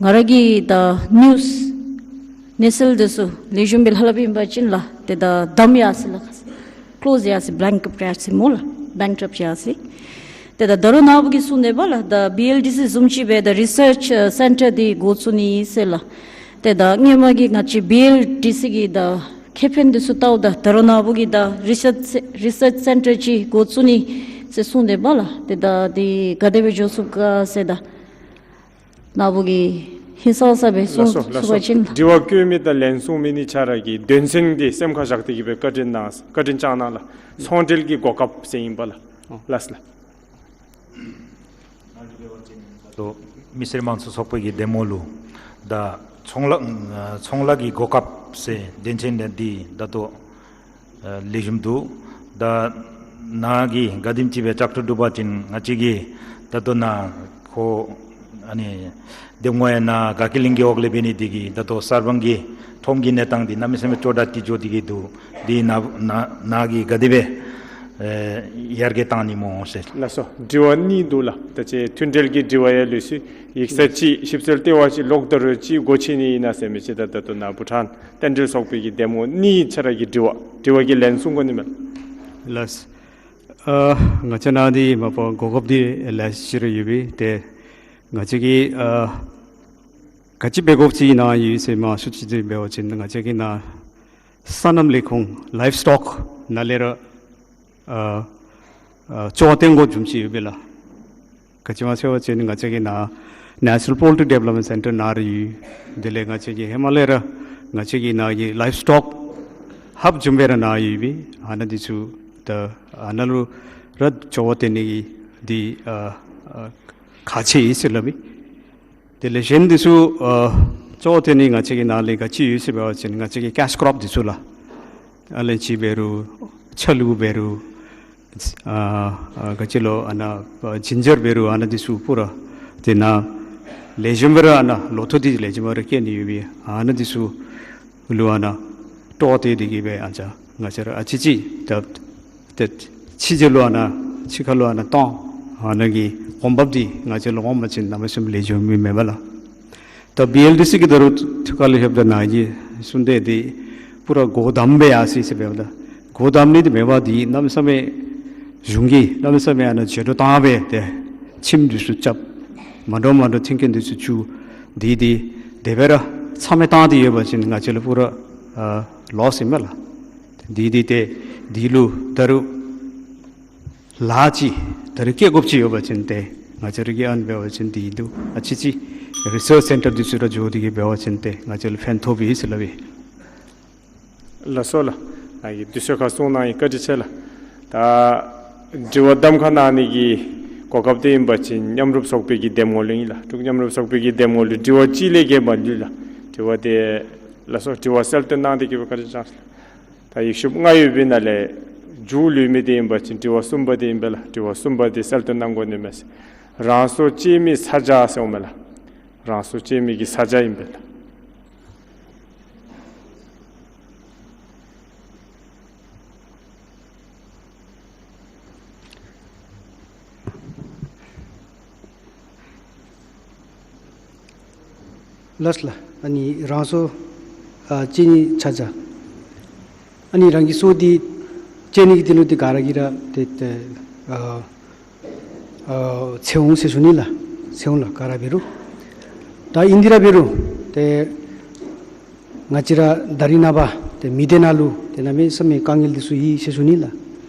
ང་ར་གིས་ད་ནིའུ་སི་གནས་ཚུལ་འདི་ཚུ་ལེགས་ཤོམ་སྦེ་ལྷབ་ལྷབ་ཨིན་པ་ཅིན་ལགས། ཏེ་ད་བསྡམ་ཡར་སོང་ལགས། ཀློསི་ཡར་སོང་། བེངཀ་རབཊ་ཡར་སོང་སྨོ་ལགས། བེངཀ་རབཊ་ཡར་སོང་། ཏེ་ད་ད་རུང་ནཱ་བུ་གིས་གསུངས་དེས་པ་ལགས། ད་བི་ཨེལ་ཌི་སི་བཟུམ་ཅིག་སྦེ་ད་རི་སརཆ་ཨ་སེན་ཊར་འདི་འགོ་བཙུགས་ནི་ཟེར་ལགས། ཏེ་ད་སྔོན་མ་གི་ང་བཅས་བི་ཨེལ་ཌི་སི་གི་ད་ཁེ་ཕན་འདི་ཚུ་བལྟཝ་ད་ད་རུང་ནཱ་བུ་གིས་ད་རི་སརཆ་རི་སརཆ་སེན་ཊར་ཅིག་འགོ་བཙུགས་ནི་ཟེར་གསུངས་དེས་པ་ལགས། ཏེ་ད་འདི་ག་དེ་སྦེ་འགྱོ་ཚུགས་ག་ཟེར་ད་ནཱ་བུ་གིས་ཧིང་སངས་ས་སྦེ་ལགས་སོ། གསུངས་ལགས་སོ། ཚུགས་པ་ཅིན། དྲི་བ་བཀོད་མི་དང་ལན་གསུང་མི་གཉིས་ཆ་ར་གིས་དོན་ཚན་འདི་སེམས་ཁར་བཞག་སྟེ་གིས་སྦེ་བཀའ་དྲིན་གནང་བཀའ་དྲིན་བསྐྱང་གནང་ལགས། ཚོང་འབྲེལ་གྱི་གོ་སྐབས་ཟེར་ཨིན་པ་ལགས། ཨོ། ལགས་ལགས། ད་མི་སེར་དམངས་གཙོ་ཚོགས་པའི་གི་གདམ་ངོ་ལུ་ད་ཚོང་ལཱ་ཚོང་ལཱ་གི་གོ་སྐབས་ཟེར་དོན་ཚན་འདི་ད་ལྟོ་ཨ་ལེགས་ཤོམ་འདུག། ད་ནཱ་གིས་ག་དེམ་ཅིག་སྦེ་བཅའ་སྒྲིག་གྲུབ་པ་ཅིན་ང་བཅས་ཀྱིས་ད་ལྟོ་ནཱ་ཁོ་ཨ་ནི་གདམ་ངོ་ཡང་ནཱ་དགའ་སྐྱིད་གླིང་གི་འོག་ལས་འབད་ནི་དེ་གིས་ད་ལྟོ་གསར་སྤང་གི་ཁྲོམ་གྱི་གནས་སྟངས་འདི་གནམ་མེད་ས་མེད་སྐྱོ་དྲགས་ཏེ་འགྱོ་སྟེ་གིས་འདུག། འདི་ནཱ་ནཱ་ནཱ་གིས་ག་དེ་སྦེ་ཨེ་ཡར་རྒྱས་བཏང་ནི་སྨོ་ཟེར། ལགས་སོ། དྲི་བ་གཉིས་འདུག་ལགས། ད་ཅི་མཐུན་འབྲེལ་གྱི་དྲི་བ་ཡང་ལུས་སོ་ཡི། ཡིག་ཚང་ཅིག་ཞིབ་འཚོལ་ལྟེ་བ་ཅིག་ལོག་ད་རུང་ཅིག་སྒོ་ཕྱེ་ནི་ཨིན་ན་ཟེར་མི་ཅིག་ད་ད་ལྟོ་ནཱ་བྷུ་ཊཱན་རྟེན་འབྲེལ་ཚོགས་པའི་གི་གདམ་ངོ་གཉིས་ཆ་ར་གི་དྲི་བ་དྲི་བ་གི་ལན་གསུང་དགོ་ནི་མས། ལགས། ཨ་ང་བཅས་ནཱ་འདི་མ་པ་གོ་སྐབས་འདི་ལེ་ཤ་ཅིག་ར་ཡོད་པས། ཏེ་ང་བཅས་ཀྱིས་ཨ་ག་ཅི་འབད་དགོཔ་ཅིག་ནཱ་ཡོད་ཟེར་མར་ཞུ་ཅི་ཅིག་འབད་བ་ཅིན་ང་བཅས་ཀྱིས་ནཱ་སོ་ནམ་ལས་ཁུངས་ལའིབ་སི་ཊོག་ནང་ལས་ར་ཨ་ཨ་འཚོ་བ་བརྟན་དགོཔ་བཟུམ་ཅིག་ཡོད་པས་ལགས། ག་ཅི་སྨོ་ཟེར་བ་ཅིན་ང་བཅས་ཀྱི་ནཱ་National Poultry Development Centre ནཱ་ར་ཡོད། དེ་ལས་ང་བཅས་ཀྱི་ཧེ་མ་ལས་ར་ང་བཅས་ཀྱི་ནཱ་གི་ལའིབ་སི་ཊོག་ཧབ་བཟུམ་སྦེ་ར་ནཱ་ཡོད་པས། ཨ་ནཱ་འདི་ཚུ་ད་ཨ་ནཱ་ལུ་ར་འཚོ་བ་བརྟན་ནི་གི་འདི་ཨ་ཨ་ཁག་ཆེ་ཡི་ཟེར་སླབ་མས། དེ་ལས་གཞན་འདི་ཚུ་ཨ་ གཙོ་བོ་དེ་ནི་ང་བཅས་ཀྱི་ནཱ་ལས་ག་ཅི་ཡོད་ཟེར་འབད་བ་ཅིན་ང་བཅས་ཀྱི་ཀེཤ་ཀོརོཔ་འདི་ཚུ་ལགས། ཨ་ལན་ཅི་འབད་རུང་ཆ་ལུ་འབད་རུང་ཨ་ཨ་ག་ཅི་ལོ་ཨ་ནཱ་ཨ་ཇིན་ཇར་འབད་རུང་ཨ་ནཱ་འདི་ཚུ་པུ་ར་དེ་ནང་ལེགས་ཤོམ་སྦེ་ར་ཨ་ནཱ་ལོ་ཐོག་འདི་ལེགས་ཤོམ་སྦེ་ར་སྐྱེ་ནི་ཡོད་པས། ཨ་ནཱ་འདི་ཚུ་ལུ་ཨ་ནཱ་སྤྲོ་སྟེ་འདི་གིས་སྦེ་ཨ་ཙང་ང་བཅས་ར་ཨ་ཙི་ཅིག་ད་ཏེ་ཕྱི་རྒྱལ་ལུ་ཨ་ནཱ་ཕྱི་ཁ་ལུ་ཨ་ནཱ་གཏང་ཨ་ནཱ་གི་གོ་འབབ་འདི་ང་བཅས་ལུ་འོང་པ་ཅིན་གནམ་མེད་ས་མེད་ལེགས་ཤོམ་མི་མེན་པ་ལགས། ད་བི་ཨེལ་ཌི་སི་གི་ད་རུང་ཐུགས་ཁར་ལུ་ལྷོདཔ་ད་ནཱ་གི་གསུང་སྟེ་འདི་པུ་ར་སྒོ་བསྡམ་སྦེ་ཡར་སོ་ཡི་ཟེར་འབདཝ་ད་སྒོ་བསྡམ་ནི་འདི་མེད་པར་འདི་གནམ་མེད་ས་མེད་གཞུང་གིས་གནམ་མེད་ས་མེད་ཨ་ནཱ་བྱེ་བྲག་བཏང་སྦེ་ཏེ་ཁྱིམ་འདི་ཚུ་རྐྱབ། མ་འདྲཝ་མ་འདྲཝ་མཐུན་རྐྱེན་འདི་ཚུ་བཙུགས། འདི་འདི་དེ་སྦེ་ར་མཚམས་མེད་བཏང་སྟེ་ཡོད་པ་ཅིན་ང་བཅས་ལུ་པུ་ར་ཨ་ལོསི་ཨིན་མས་ལགས། འདི་འདི་ཏེ་འདི་ལུ་ད་རུང་ལཱ་ཅིག་ད་རུང་བཀལ་དགོཔ་ཅིག་ཡོད་པ་ཅིན་ཏེ་ང་བཅས་ར་གིས་ཨ་ནི་འབད་བ་ཅིན་འདི་འདུག། ཨ་ཙི་ཅིག་རི་སརཆ་སེན་ཊར་འདི་ཚུ་ར་འགྱོ་འདི་གིས་འབད་བ་ཅིན་ཏེ་ང་བཅས་ལུ་ཕན་ཐོགས་པས་ཟེར་སླབ་ཨིན། ལགས་སོ་ལགས། ནཱ་གིས་དུས་ཚོད་ཁར་གསུང་གནང་ཡི། བཀའ་དྲིན་ཆེ་ལགས། ད་དྲི་བ་གདམ་ཁ་གནང་ནི་གི་གོ་སྐབས་དེ་ཨིན་པ་ཅིན་མཉམ་རུབ་ཚོགས་པའི་གི་གདམ་ངོ་ལུ་ཨིན་ལགས། འབྲུག་མཉམ་རུབ་ཚོགས་པའི་གི་གདམ་ངོ་ལུ་དྲི་བ་གཅིག་ལས་བརྒལ་མ་འདུག་ལགས། དྲི་བ་དེ་ལགས་སོ་དྲི་བ་གསལ་སྟོན་གནང་སྟེ་གིས་སྦེ་བཀའ་དྲིན་ཆེ་ལགས། ད་ཡིག་ཤུབས་ལྔ་ཡོད་པའི་ནང་ལས་མཇུག་ལུས་མི་དེ་ཨིན་པ་ཅིན་དྲི་བ་གསུམ་པ་དེ་ཨིན་པས་ལགས། དྲི་བ་གསུམ་པ་དེ་གསལ་སྟོན་གནང་དགོ་ནི་མས་ཟེར། རང་སྲོག་གཅད་མི་ས་ཆ་ཟེར་འོང་མས་ལགས། རང་སྲོག་གཅད་མི་གི་ས་ཆ་ཨིན་པས་ལགས། ལགས་ལགས། ཨ་ནི་རང་སྲོག་ཨ་གཅད་ནི་ས་ཆ། ཨ་ནི་རང་གི་སྲོག་འདི་གཅད་ནི་གི་དོན་ལུ་འདི་ག་ར་གིས་ར་ཏེ་ཏེ་ཨ་ཨ་འཚོལ་འོང་ཟེར་ཞུ་ནི་ལགས། འཚོལ་འོང་ལགས་ག་ར་འབད་རུང་། ད་ཨིན་ཏེ་ར་འབད་རུང་ཏེ་ང་བཅས་ར་ད་རིས་ནངས་པ་ཏེ་མི་སྡེ་ནང་ལུ་ཏེ་གནམ་མེད་ས་མེད་དཀའ་ངལ་འདི་ཚུ་ཡོད་ཟེར་ཞུ་ནི་ལགས།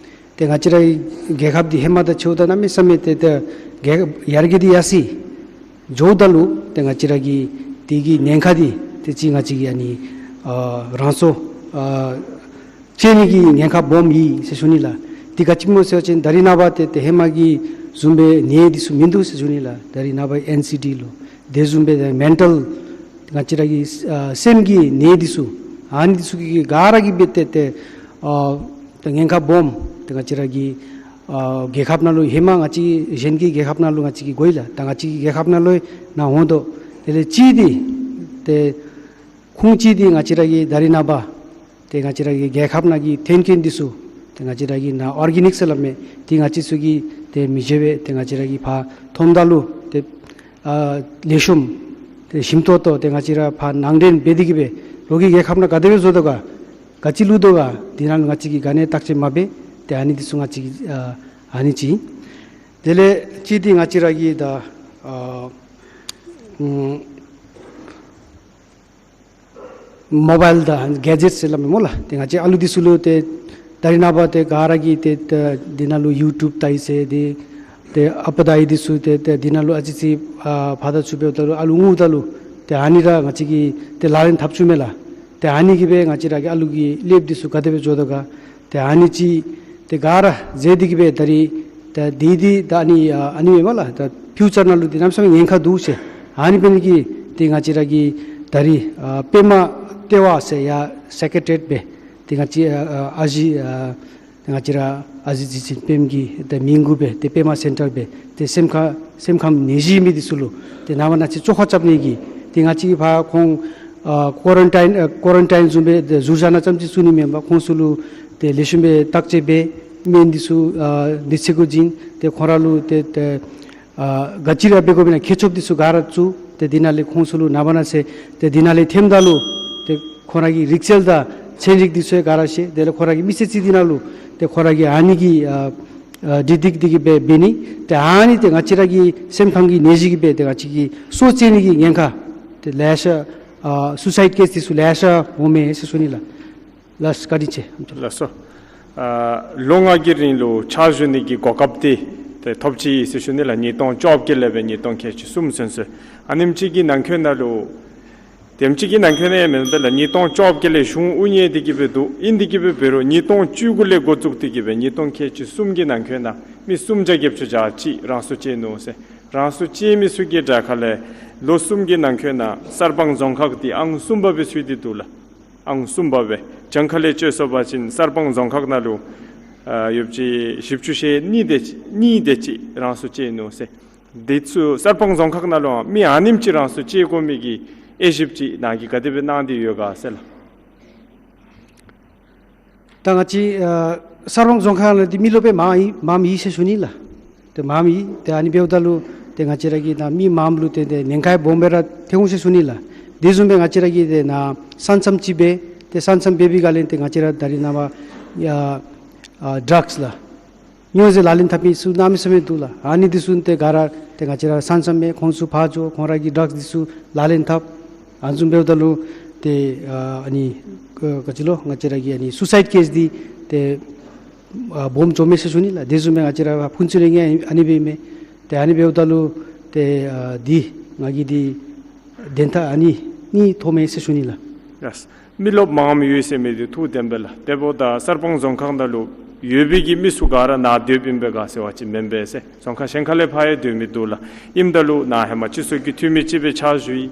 ཏེ་ང་བཅས་རའི་རྒྱལ་ཁབ་འདི་ཧེ་མ་དང་ཕྱདཔ་ད་གནམ་མེད་ས་མེད་ཏེ་ཏེ་རྒྱལ་ཡར་རྒྱས་འདི་ཡར་སོ་ཡི། འགྱོཝ་ད་ལུ་ཏེ་ང་བཅས་ར་གི་དེ་གི་ཉེན་ཁ་འདི་ཏེ་གཅིག་ང་བཅས་ཀྱི་ཨ་ནི་ཨ་རང་སྲོག་ཨ་གཅད་ནི་གི་ཉེན་ཁ་སྦོམ་ཡོད་ཟེར་ཞུ་ནི་ལགས། འདི་ག་ཅི་སྨོ་ཟེར་བ་ཅིན་ད་རིས་ནངས་པ་ཏེ་ཏེ་ཧེ་མ་གི་བཟུམ་སྦེ་ནད་འདི་ཚུ་མིན་འདུག་ཟེར་ཞུ་ནི་ལགས། ད་རིས་ནངས་པ་ཨེན་སི་ཌི་ལོ་དེ་བཟུམ་སྦེ་ཏེ་མེན་ཊལ་ང་བཅས་ར་གི་ཨ་སེམས་ཀྱི་ནད་འདི་ཚུ་ཨ་ནི་འདི་ཚུ་གི་ག་ར་གིས་འབད་ཏེ་ཏེ་ཨ་ཏེ་ཉེན་ཁ་སྦོམ་ཏེ་ང་བཅས་ར་གི་ཨ་རྒྱལ་ཁབ་ནང་ལུ་ཧེ་མ་ང་བཅས་གཞན་གྱི་རྒྱལ་ཁབ་ནང་ལུ་ང་བཅས་ཀྱིས་གོ་ཡི་ལགས། ད་ང་བཅས་ཀྱི་རྒྱལ་ཁབ་ནང་ལུ་ནཱ་འོང་དོ། དེ་ལས་གཅིག་འདི་ཏེ་ཁུངས་གཅིག་འདི་ང་བཅས་ར་གི་ད་རིས་ནངས་པ་ཏེ་ང་བཅས་ར་གི་རྒྱལ་ཁབ་ནང་གི་ཐོན་སྐྱེད་འདི་ཚུ་ཏེ་ང་བཅས་ར་གི་ནཱ་ཨོར་གེ་ནིཀ་ཟེར་སླབ་མི་འདི་ང་བཅས་ཚུ་གིས་ཏེ་མི་བརྗེད་པར་ཏེ་ང་བཅས་ར་གིས་ཕར་ཐོནམ་ད་ལུ་ཏེ་ཨ་ལེགས་ཤོམ་ཏེ་ཞིམ་ཏོང་ཏོ་ཏེ་ང་བཅས་ར་ཕར་ནང་འདྲེན་འབད་དེ་གིས་སྦེ་ལོག་གི་རྒྱལ་ཁབ་ནང་ག་དེ་སྦེ་བཟོ་དོ་ག་ག་ཅི་བླུག་དོ་ག་འདི་ནང་ལུ་ང་བཅས་ཀྱིས་ག་ནི་བརྟག་དཔྱད་མ་འབད། ཏེ་ཨ་ནི་འདི་ཚུ་ང་བཅས་ཀྱིས་ཨ་ཨ་ནི་གཅིག། དེ་ལས་གཅིག་འདི་ང་བཅས་ར་གི་ད་ཨ་ཨམ་མོ་བཱའིལ་དང་གེ་ཇེཊ་ཟེར་སླབ་མི་སྨོ་ལགས། ཏེ་ང་བཅས་ཨ་ལུ་འདི་ཚུ་ལུ་ཏེ་ད་རིས་ནངས་པ་ཏེ་ག་ར་གིས་ཏེ་ཏེ་འདི་ནང་ལུ་ཡུ་ཊུབ་ལྟ་ཡི་ཟེར་ཏེ་ཏེ་ཨ་པ་དང་ཡི་འདི་ཚུ་ཏེ་ཏེ་འདི་ནང་ལུ་ཨ་ཙི་ཅིག་ཨ་ཕར་དང་ཚུར་འབདཝ་ད་ལུ་ཨ་ལུ་ངུཝ་ད་ལུ་ཏེ་ཨ་ནི་ར་ང་བཅས་ཀྱིས་ཏེ་ལག་ལེན་འཐབ་ཚུགས་མས་ལགས། ཏེ་ཨ་ནི་གིས་སྦེ་ང་བཅས་ར་གི་ཨ་ལུ་གི་ཀླདཔ་འདི་ཚུ་ག་དེ་སྦེ་འགྱོ་དོ་ག་ཏེ་ཨ་ནི་ཅིག་ཏེ་ག་ར་མཛད་དེ་གིས་སྦེ་ད་རིས་ཏེ་འདི་འདི་ད་ཨ་ནི་ཨ་ཨ་ནི་མེན་པ་ལགས། ད་ཕིའུ་ཅར་ནང་ལུ་འདི་གནམ་མེད་ས་མེད་ཉེན་ཁ་འདུག་ཟེར། ཨ་ནི་འབད་ནི་གིས་ཏེ་ང་བཅས་ར་གི་ད་རིས་ཨ་པདྨ་ལྟེ་བ་ཟེར་ཡར་སེ་ཀེ་རེ་ཊི་ཡེཊ་སྦེ་ཏེ་ང་བཅས་ཨ་ཨ་ཨ་ཞེ་ཨ་ང་བཅས་ར་ཨ་ཞེ་རྗེ་བཙུན་པདྨ་གི་ཏེ་མིང་གུ་སྦེ་ཏེ་པདྨ་སེན་ཊར་སྦེ་ཏེ་སེམས་ཁམས་སེམས་ཁམས་ནད་གཞི་མི་འདི་ཚུ་ལུ་ཏེ་ནངས་པ་གནངས་ཚེ་བཅོ་ཁ་རྐྱབ་ནི་གི་ཏེ་ང་བཅས་ཀྱིས་ཕར་ཁོང་ཨ་ཀོ་རན་ཊིན་ཨ་ཀོ་རན་ཊིན་བཟུམ་སྦེ་ཏེ་ཟུར་བཞག་ནང་རྐྱངམ་ཅིག་བཙུགས་ནི་མེན་པར་ཁོང་ཚུ་ལུ་ཏེ་ལེགས་ཤོམ་སྦེ་བརྟག་དཔྱད་འབད། སྨན་འདི་ཚུ་ཨ་འདི་ཚུ་བསྐུར་བྱིན། ཏེ་ཁོང་ར་ལུ་ཏེ་ཏེ་ཨ་ག་ཅི་ར་འབད་དགོཔ་ཨིན་ན་མཁས་མཆོག་འདི་ཚུ་ག་ར་བཙུགས། ཏེ་འདི་ནང་ལས་ཁོང་ཚུ་ལུ་ནངས་པ་གནངས་ཚེ་ཏེ་འདི་ནང་ལས་ཐོནམ་ད་ལུ་ཏེ་ཁོང་ར་གི་རིག་རྩལ་དང་ཚན་རིག་འདི་ཚུ་ག་ར་ཤེས། དེ་ལས་ཁོང་ར་གི་མི་ཚེ་གཅིག་འདི་ནང་ལུ་ཏེ་ཁོང་ར་གིས་ཨ་ནི་གི་ཨ་ཨ་འདི་འདི་འདི་གིས་འབད་འབད་ནི། ཏེ་ཨ་ནི་ཏེ་ང་བཅས་ར་གི་སེམས་ཁམས་ཀྱི་ནད་གཞི་གིས་འབད་ཏེ་ང་བཅས་ཀྱི་སྲོག་གཅད་ནི་གི་ཉེན་ཁ་ཏེ་ལེ་ཤ་ཨ་སུའི་སའིཌ་ཀེསི་འདི་ཚུ་ལེ་ཤ་འོང་མས་ཟེར་ཞུ་ནི་ལགས། ལགས་བཀའ་དྲིན་ཆེ། ལགས་སོ། ཨ་ལོ་ལྔ་གི་རིང་ལུ་ཕྱག་ཞུ་ནི་གི་གོ་སྐབས་འདི་ཏེ་ཐོབ་ཅི་ཟེར་ཞུ་ནི་ལགས། ཉིས་སྟོང་བཅོ་བརྒྱད་ལས་འབད་ཉིས་སྟོང་ཁལ་གཅིག་གསུམ་ཚུན་ཚོད་ཨ་ནེམ་ཅིག་གི་ནང་འཁོད་ནང་ལུ་དེམ་ཅིག་གི་ནང་འཁོད་ནང་ཡང་མེན་པས་ལགས། ཉིས་སྟོང་བཅོ་བརྒྱད་ལས་གཞུང་དབུ་བརྙེས་ཏེ་གིས་སྦེ་འདུག། ཨིན་ཏེ་གིས་སྦེ་འབད་རུང་ཉིས་སྟོང་བཅུ་དགུ་ལས་འགོ་བཙུགས་ཏེ་གིས་སྦེ་ཉིས་སྟོང་ཁལ་གཅིག་གསུམ་གྱི་ནང་འཁོད་ནང་མི་སུམ་བརྒྱ་བརྒྱད་ཅུ་གྱ་གཅིག་རང་སྲོག་བཅད་ནུག་ཟེར། རང་སོ་སྐྱེ་མི་ཚུ་གི་གྲས་ཁ་ལས་ལོ་གསུམ་གྱི་ནང་འཁོད་ནང་གསར་སྤང་རྫོང་ཁག་འདི་ཨང་གསུམ་པ་སྦེ་ཚུད་དེ་འདུག་ལགས། ཨང་གསུམ་པ་སྦེ་གྱངས་ཁ་ལས་བཅད་སོང་པ་ཅིན་གསར་སྤང་རྫོང་ཁག་ནང་ལུ་ཨ་ཡོདཔ་ཅིག་བཞི་བཅུ་ཞེ་གཉིས་དེ་ཅིག་གཉིས་དེ་ཅིག་རང་སོ་སྐྱེ་ནུག་ཟེར། དེ་ཚུ་གསར་སྤང་རྫོང་ཁག་ནང་ལུ་མི་ཨ་ནེམ་ཅིག་རང་སོ་སྐྱེ་དགོ་མི་གི་དབྱེ་ཞིབ་ཅིག་ནཱ་གིས་ག་དེ་སྦེ་གནང་སྟེ་ཡོད་ག་ཟེར་ལགས། ད་ང་བཅས་ཨ་གསར་སྤང་རྫོང་ཁག་ནང་འདི་མི་རློབས་སྦེ་མངམ་ཨིན་མངམ་ཨིན་ཟེར་ཞུ་ནི་ལགས། ཏེ་མངམ་ཨིན། ཏེ་ཨ་ནི་འབདཝ་ད་ལུ་ཏེ་ང་བཅས་ར་གི་ནཱ་མི་མངམ་ལུ་ཏེ་ཏེ་ཉེན་ཁ་སྦོམ་སྦེ་ར་ཐོན་འོང་ཟེར་ཞུ་ནི་ལགས། དེ་བཟུམ་སྦེ་ང་བཅས་ར་གི་ཏེ་ནཱ་ས་མཚམས་ཅིག་སྦེ་ཏེ་ས་མཚམས་འབད་བའི་སྒང་ལས་ཏེ་ང་བཅས་ར་ད་རིས་ནངས་པ་ཡ་ཨ་ཌགསི་ལགས། སྨྱོ་རྫས་ལག་ལེན་འཐབ་མི་ཚུ་གནམ་མེད་ས་མེད་འདུག་ལགས། ཨ་ནི་འདི་ཚུ་ཏེ་ག་ར་ཏེ་ང་བཅས་ར་ས་མཚམས་མས། ཁོང་ཚུ་ཕར་འགྱོ་ཁོང་ར་གི་ཌགསི་འདི་ཚུ་ལག་ལེན་འཐབ། ཨ་ནི་བཟུམ་འབདཝ་ད་ལུ་ཏེ་ཨ་ཨ་ནི་ཨ་ག་ཅི་ལོ་ང་བཅས་ར་གི་ཨ་ནི་སུ་སའིཌ་ཀེསི་འདི་ཏེ་ཨ་སྦོམ་འགྱོཝ་མས་ཟེར་ཞུ་ནི་ལགས། དེ་བཟུམ་སྦེ་ང་བཅས་ར་ཕུན་ཚོགས་གླིང་ཡང་ཨ་ནི་སྦེ་མས། ཏེ་ཨ་ནི་འབདཝ་ད་ལུ་ཏེ་ཨ་འདི་ང་གིས་འདི་དོན་དག་ཨ་ནི་གཉིས་ཐོབ་མས་ཟེར་ཞུ་ནི་ལགས། ཡེས། མི་རློབས་མངམ་ཡོད་ཟེར་མི་འདི་ཐུགས་བདེན་པས་ལགས། དེ་འབདཝ་ད་གསར་སྤང་རྫོང་ཁག་ནང་ལུ་ཡོད་པའི་གི་མི་ཚུ་ག་ར་ནཱ་སྡོདཔ་ཨིན་པས་ག་ཟེར་བ་ཅིན་མེན་པས་ཟེར། རྫོང་ཁག་གཞན་ཁ་ལས་ཕར་ཡང་སྡོད་མི་འདུག་ལགས། ཨིནམ་ད་ལུ་ནཱ་ཧེ་མ་སྤྱི་ཚོགས་ཀྱི་འཐུས་མི་ཅིག་སྦེ་ཕྱག་ཞུ་ཡི།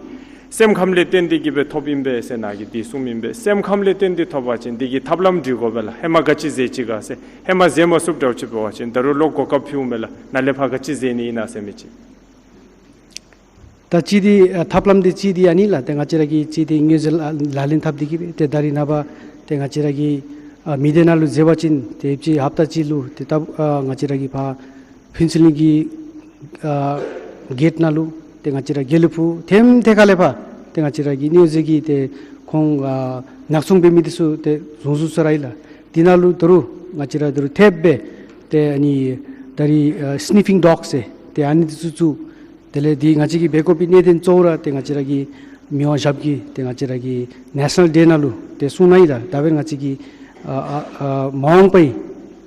སེམས་ཁམས་ལས་བརྟེན་ཏེ་གིས་སྦེ་ཐོབ་ཨིན་པས་ཟེར་ནཱ་གིས་འདི་གསུངམ་ཨིན་པས། སེམས་ཁམས་ལས་བརྟེན་ཏེ་ཐོབ་པ་ཅིན་འདི་གི་ཐབས་ལམ་འདྲི་དགོ་པས་ལགས། ཧེ་མ་ག་ཅི་མཛད་ཅི་ག་ཟེར། ཧེ་མ་མཛད་མ་ཚུགསཔ་འདྲཝ་ཅིག་འབད་བ་ཅིན་ད་རུང་ལོག་གོ་སྐབས་ཕུལཝ་མས་ལགས། ནཱ་ལས་ཕར་ག་ཅི་མཛད་ནི་ཨིན་ན་ཟེར་མི་ཅིག། ད་གཅིག་འདི་ཨ་ཐབས་ལམ་འདི་གཅིག་འདི་ཨ་ནི་ལགས། ཏེ་ང་བཅས་ར་གིས་གཅིག་འདི་སྨྱོ་རྫས་ལག་ལག་ལེན་འཐབ་སྟེ་གིས་སྦེ་ཏེ་ད་རིས་ནངས་པ་ཏེ་ང་བཅས་ར་གི་ཨ་མི་སྡེ་ནང་ལུ་འཛོལ་བ་ཅིན་ཏེ་ཅིག་ཧབ་ཏ་གཅིག་ལུ་ཏེ་ད་ཨ་ང་བཅས་ར་གི་ཕར་ཕུན་ཚོགས་གླིང་གི་ཨ་གེཊ་ནང་ལུ་ཏེ་ང་བཅས་ར་དགེ་ལེགས་ཕུག་ཐེམ་ཐད་ཁ་ལས་ཕར་ཏེ་ང་བཅས་ར་གི་སྨྱོ་རྫས་ཀྱི་ཏེ་ཁོང་ཨ་ནག་ཚོང་འབད་མི་འདི་ཚུ་ཏེ་བཟུང་བཟུང་ཚར་ཡི་ལགས། འདི་ནང་ལུ་ད་རུང་ང་བཅས་ར་ད་རུང་ཐེབས་སྦེ་ཏེ་ཨ་ནི་ད་རིས་ཨ་སི་ནིཕ་ཕིང་ཌོགསི་ཟེར་ཏེ་ཨ་ནི་འདི་ཚུ་བཙུགས། དེ་ལས་འདི་ང་བཅས་ཀྱིས་འབད་དགོ་པའི་གནད་དོན་གཙོ་བོ་ར་ཏེ་ང་བཅས་ར་གི་མི་དབང་ཞབས་ཀྱིས་ཏེ་ང་བཅས་ར་གི་ནེ་ཤ་ནཱལ་ཌེ་ནང་ལུ་ཏེ་གསུངས་གནང་ཡི་ལགས། ད་འབདན་ང་བཅས་ཀྱི་ཨ་ཨ་ཨ་མ་འོངས་པའི་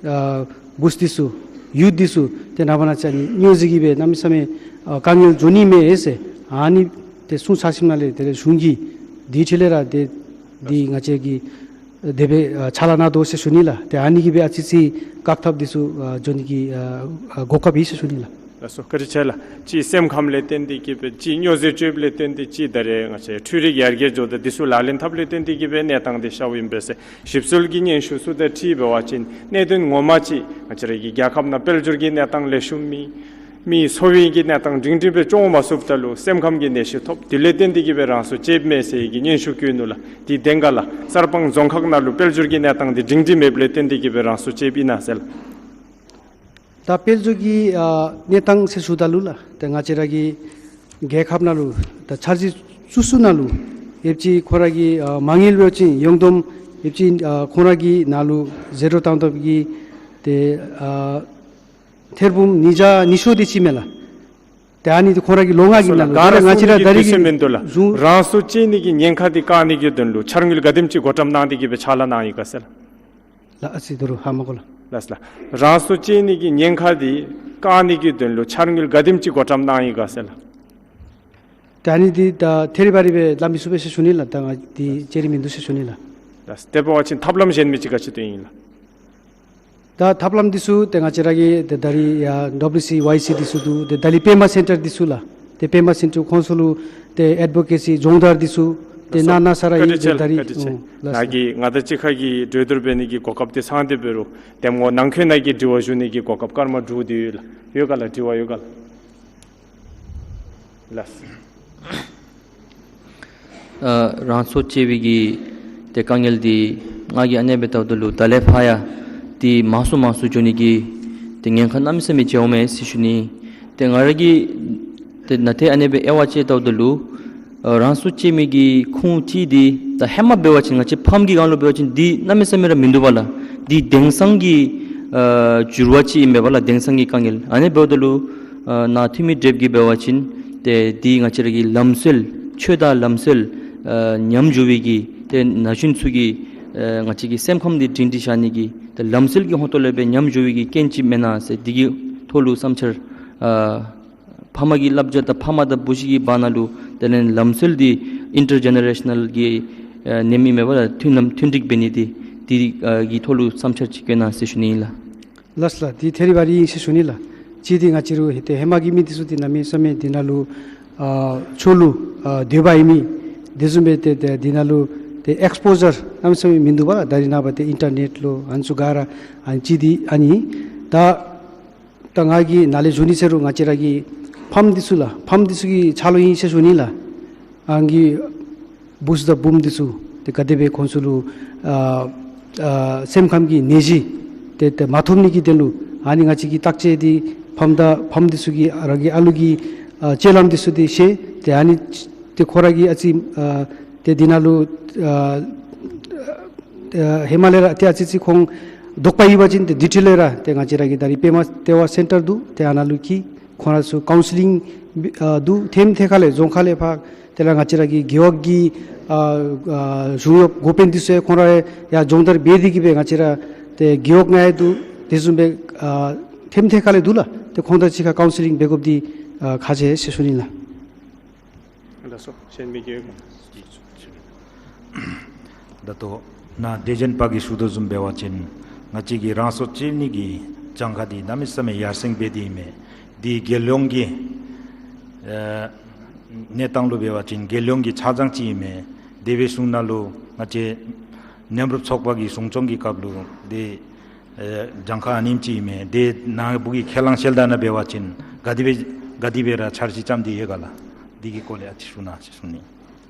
ཨ་བུཚ་འདི་ཚུ་ཡུཐ་འདི་ཚུ་ཏེ་ནངས་པ་གནངས་ཚེ་ཨ་ནི་སྨྱོ་རྫས་ཀྱིས་སྦེ་གནམ་མེད་ས་མེད་ཨ་དཀའ་ངལ་འབྱུང་ནི་མས་ཟེར་ཨ་ནི་ཏེ་གསུངས་ཚར་ཞིནམ་ལས་དེ་ལས་གཞུང་གིས་དེའི་ཐད་ལས་ར་ཏེ་འདི་ང་བཅས་ཀྱིས་དེ་སྦེ་ཨ་ཕྱག་ལཱ་གནང་དོ་ཟེར་ཞུ་ནི་ལགས། ཏེ་ཨ་ནི་གིས་སྦེ་ཨ་ཙི་ཙི་བཀག་ཐབས་འདི་ཚུ་ཨ་འགྱོ་ནི་གི་ཨ་ཨ་གོ་སྐབས་ཡོད་ཟེར་ཞུ་ནི་ལགས། ལགས་སོ། བཀའ་དྲིན་ཆེ་ལགས། གཅིག་སེམས་ཁམས་ལས་བརྟེན་ཏེ་གིས་སྦེ་གཅིག་སྨྱོ་རྫས་སྤྱོདཔ་ལས་བརྟེན་ཏེ་གཅིག་ད་རེས་ང་བཅས་འཕྲུལ་རིག་ཡར་རྒྱས་འགྱོཝ་ད་འདི་ཚུ་ལག་ལེན་འཐབ་ལས་བརྟེན་ཏེ་གིས་སྦེ་གནས་སྟངས་འདི་ཤརཝ་ཨིན་པས་ཟེར། ཞིབ་འཚོལ་གྱི་སྙན་ཞུ་ཚུ་དང་འཁྲིལ་འབད་བ་ཅིན་གནད་དོན་ངོ་མ་ཅིག་ང་བཅས་ར་གི་རྒྱལ་ཁབ་ནང་དཔལ་འབྱོར་གྱི་གནས་སྟངས་ལེགས་ཤོམ་མེད། མི་འཚོ་བའི་གི་གནས་སྟངས་སྒྲིང་སྒྲིང་སྦེ་སྐྱོང་མ་ཚུགསཔ་ད་ལུ་སེམས་ཁམས་ཀྱི་ནད་གཞི་ཐོབ། དེ་ལས་བརྟེན་ཏེ་གིས་སྦེ་རང་སྲོག་བཅད་མས་ཟེར་གྱི་སྙན་ཞུ་བཀོད་ནུག་ལགས། འདི་བདེན་ག་ལགས། གསར་སྤང་རྫོང་ཁག་ནང་ལུ་དཔལ་འབྱོར་གྱི་གནས་སྟངས་འདི་སྒྲིང་སྒྲིང་མེདཔ་ལས་བརྟེན་ཏེ་གིས་སྦེ་རང་སྲོག་བཅདཔ་ཨིན་ན་ཟེར་ལགས། ད་དཔལ་འབྱོར་གྱི་ཨ་གནས་སྟངས་ཟེར་ཞུཝ་ད་ལུ་ལགས། ད་ང་བཅས་ར་གི་རྒྱལ་ཁབ་ནང་ལུ་ད་འཆར་གཞི་བཙུགས་ས་ནང་ལུ་ཡོདཔ་ཅིག་ཁོང་ར་གི་ཨ་མ་དངུལ་འབད་བ་ཅིན་ཡོངས་བསྡོམས་ཡོདཔ་ཅིག་ཨ་ཁོང་ར་གི་ནང་ལུ་ཟད་འགྲོ་བཏང་བཏངམ་གིས་ཏེ་ཨ་ཐེར་འབུམ་ཉིས་བརྒྱ་ཉི་ཤུ་དེ་ཅིག་མས་ལགས། ཏེ་ཨ་ནི་འདི་ཁོང་ར་གི་ལོ་ལྔ་གི་ནང་ལུ་ག་ར་ང་བཅས་ར་ད་རིས་ཀྱི་མིན་འདུག་ལགས། གཞུང་རང་སྲོག་བཅད་ནི་གི་ཉེན་ཁ་འདི་བཀག་ནི་གི་དོན་ལུ་འཆར་དངུལ་ག་དེམ་ཅིག་གོ་རིམ་གནང་སྟེ་གིས་སྦེ་ཕྱག་ལཱ་གནང་ཡི་ག་ཟེར་ལགས། ལགས་སོ། ད་རུང་ཧ་མ་གོ་ལགས། ལགས་སོ་ལགས། རང་སྲོག་བཅད་ནི་གི་ཉེན་ཁ་འདི་བཀག་ནི་གི་དོན་ལུ་འཆར་དངུལ་ག་དེམ་ཅིག་གོ་རིམ་གནང་ཡི་ག་ཟེར་ལགས། ད་ཨ་ནི་འདི་ད་ཐེ་རི་བ་རི་སྦེ་སླབ་མི་ཚུགས་པས་ཟེར་ཞུ་ནི་ལགས། ད་ང་འདི་ཅི་རིགས་མིན་འདུག་ཟེར་ཞུ་ནི་ལགས། ལགས་སོ། དེ་འབད་བ་ཅིན་ཐབས་ལམ་གཞན་མི་ཅིག་ག་ཅི་འདི་ཨིན་ལགས། ད་ཐབས་ལམ་འདི་ཚུ་ཏེ་ང་བཅས་ར་གི་ཏེ་ད་རིས་ཡ་ཌབ་ལུ་སི་ཝའི་སི་འདི་ཚུ་འདུག། ཏེ་ད་རིས་པདྨ་སེན་ཊར་འདི་ཚུ་ལགས། ཏེ་པདྨ་སེན་ཊར་ཁོང་ཚུ་ལུ་ཏེ་ཨེཌ་བོ་ཀེ་སི་སྦྱོང་བརྡར་འདི་ཚུ་ཏེ་གནང་གནང་ས་ར་ཨིན། ཏེ་ད་རིས་ཨོ་ལགས་སོ། ནཱ་གིས་ང་དང་གཅིག་ཁར་གྱི་གྲོས་བསྡུར་འབད་ནི་གི་གོ་སྐབས་འདི་ཚང་སྟེ་འབད་རུང་དེ་སྔོན་ནང་འཁོད་ནཱ་གིས་དྲི་བ་ཞུ་ནི་གི་གོ་སྐབས་སྐར་མ་དྲུག་འདི་ཡོད་ལགས། ཡོད་ག་ལགས། དྲི་བ་ཡོད་ག་ལགས། ལགས་སོ། ཨ་རང་སྲོག་བཅད་པའི་གི་ཏེ་དཀའ་ངལ་འདི་ང་གིས་ཨ་ནེ་སྦེ་བལྟཝ་ད་ལུ་ད་ལས་ཕར་ཡང་འདི་མང་སུ་མང་སུ་འགྱོ་ནི་གི་ཏེ་ཉེན་ཁ་གནམ་མེད་ས་མེད་ཅིག་འོང་མས་ཟེར་ཞུ་ནི། ཏེ་ང་ར་གིས་ཏེ་ནཱ་ཏེ་ཨ་ནེ་སྦེ་དབྱེ་བ་དཔྱད་བལྟཝ་ད་ལུ་ཨ་རང་སྲོག་བཅད་མི་གི་ཁུངས་གཅིག་འདི་ད་ཧེ་མ་འབད་བ་ཅིན་ང་བཅས་ཕམ་གྱི་སྒང་ལུ་འབད་བ་ཅིན་འདི་གནམ་མེད་ས་མེད་ར་མིན་འདུག་པ་ལགས། འདི་དེང་སང་གི་ཨ་འགྱུར་བ་ཅིག་ཨིན་མས་པ་ལགས། དེང་སང་གི་དཀའ་ངལ། ཨ་ནེ་འབདཝ་ད་ལུ་ཨ་ནཱ་འཐུས་མི་བགྲེསཔ་གིས་འབད་བ་ཅིན་ཏེ་འདི་ང་བཅས་ར་གི་ལམ་སྲོལ་ཆོས་དང་ལམ་སྲོལ་ཨ་ཉམས་འགྱོ་བའི་གི་ཏེ་ན་གཞོན་ཚུ་གི་ཨ་ང་བཅས་ཀྱི་སེམས་ཁམས་འདི་སྒྲིང་སྒྲིང་བཞག་ནི་གི་ཏེ་ལམ་སྲོལ་གྱི་ཧོང་ཏོ་ལས་སྦེ་ཉམས་འགྱོ་བའི་གི་རྐྱེན་ཅིག་མེན་ན་ཟེར་འདི་གི་ཐོག་ལུ་བསམ་འཆར་ཨ་ཕ་མ་གི་བསླབ་བྱ་དང་ཕ་མ་དང་བུ་གཞི་གི་བར་ན་ལུ་དེ་ལས་ལམ་སྲོལ་འདི་ཨིན་ཊར་ཇེ་ནེ་རེ་ཤ་ནཱལ་གྱི་ཨ་ནེམ་ཨིན་མས་པ་ལགས། མཐུན་ལམ་མཐུན་འགྲིག་འབད་ནི་འདི་འདི་ཨ་གི་ཐོག་ལུ་བསམ་འཆར་ཅིག་བཀོད་གནང་ཟེར་ཞུ་ནི་ཨིན་ལགས། ལགས་སོ་ལགས། འདི་ཐད་རི་བ་རི་ཨིན་ཟེར་ཞུ་ནི་ལགས། གཅིག་འདི་ང་བཅས་ར་ཧེ་ཏེ་ཧེ་མ་གི་མི་འདི་ཚུ་འདི་གནམ་མེད་ས་མེད་འདི་ནང་ལུ་ཨ་ཕྱོགས་ལུ་ཨ་སྡོད་པ་ཨིན་མི། དེ་བཟུམ་སྦེ་ཏེ་ཏེ་འདི་ནང་ལུ་ཏེ་ཨེགསི་པོ་ཇར་གནམ་མེད་ས་མེད་མིན་འདུག་པ་ལགས། ད་རིས་ནངས་པ་ཏེ་ཨིན་ཊར་ནེཊ་ལུ་ཨ་ནི་ཚུ་ག་ར་ཨ་ནི་གཅིག་འདི་ཨ་ནི། ད་ད་ང་གིས་ནཱ་ལས་ཞུ་ནི་ཟེར་རུང་ང་བཅས་ར་གི་ཕམ་འདི་ཚུ་ལགས། ཕམ་འདི་ཚུ་གི་ཆ་ལུགས་ཨིན་ཟེར་ཞུ་ནི་ལགས། ཨང་གི་བུཚ་དང་བུམོ་འདི་ཚུ་ཏེ་ག་དེ་སྦེ་ཁོང་ཚུ་ལུ་ཨ་ཨ་སེམས་ཁམས་ཀྱི་ནད་གཞི་ཏེ་ཏེ་མ་ཐོབ་ནི་གི་དོན་ལུ་ཨ་ནི་ང་བཅས་ཀྱིས་བརྟག་དཔྱད་འདི་ཕམ་དང་ཕམ་འདི་ཚུ་གིས་རང་གི་ཨ་ལུ་གི་ཨ་སྤྱོད་ལམ་འདི་ཚུ་འདི་ཤེས་ཏེ་ཨ་ནི་ཏེ་ཁོང་ར་གིས་ཨ་ཙི་ཨ་ཏེ་འདི་ནང་ལུ་ཨ་ཨ་ཧེ་མ་ལས་ར་ཏེ་ཨ་ཙི་ཙི་ཁོང་དོགས་པ་ཡོད་པ་ཅིན་ཏེ་ཌི་ཊེལ་ལས་ར་ཏེ་ང་བཅས་ར་གི་ད་རིས་པདྨ་བསྟོད་པ་སེན་ཊར་འདུག། ཏེ་ཨ་ནཱ་ལུ་འཁྱིད། ཁོང་ར་ཚུ་ཀའུན་སི་ལིང་ཨ་འདུག། ཐེམ་ཐེ་ཁ་ལས་རྫོང་ཁག་ལས་ཕར་དེ་ལས་ང་བཅས་ར་གི་རྒེད་འོག་གི་ཨ་ཨ་གཞུང་གཡོག་འགོ་དཔོན་འདི་ཚུ་ཡང་ཁོང་ར་ཡང་སྦྱོང་བརྡར་འབད་དེ་གིས་སྦེ་ང་བཅས་ར་ཏེ་རྒེད་འོག་ནང་ཡང་འདུག། དེ་བཟུམ་སྦེ་ཨ་ཐེམ་ཐེ་ཁ་ལས་འདུག་ལགས། ཏེ་ཁོང་དང་གཅིག་ཁར་ཀའུན་སི་ལིང་འབད་དགོཔ་འདི་ཨ་ཁག་ཆེ་ཟེར་ཞུ་ནི་ལགས། ལགས་སོ། གཞན་མི་གིས། ད་ལྟོ་ནཱ་དེ་བཞིན་ཕར་གི་ཞུ་དོ་བཟུམ་འབད་བ་ཅིན་ང་བཅས་ཀྱི་རང་སྲོག་བཅད་ནི་གི་གྱངས་ཁ་འདི་གནམ་མེད་ས་མེད་ཡར་སེང་འབད་དེ་ཨིན་མས། འདི་རྒྱལ་ཡོངས་ཀྱི་ཨ་གནས་སྟངས་ལུ་འབད་བ་ཅིན་རྒྱལ་ཡོངས་ཀྱི་ཆ་ཚང་ཅིག་ཨིན་མས། དེ་སྦེ་གཞུང་ནང་ལུ་ང་བཅས་མཉམ་རུབ་ཚོགས་པ་གི་གཞུང་སྐྱོང་གི་སྐབས་ལུ་འདི་ཨེ་གྱངས་ཁ་ཨ་ནེམ་ཅིག་ཨིན་མས། དེ་ནཱ་བུ་གིས་ཁས་བླངས་ཞལ་ཏ་ནང་འབད་བ་ཅིན་ག་དེ་སྦེ་ག་དེ་སྦེ་ར་འཆར་གཞི་བརྩམས་ཏེ་ཡོད་ག་ལགས། འདི་གི་སྐོར་ལས་ཨ་ཙི་ཞུ་གནང་ཟེར་ཞུ་ནི།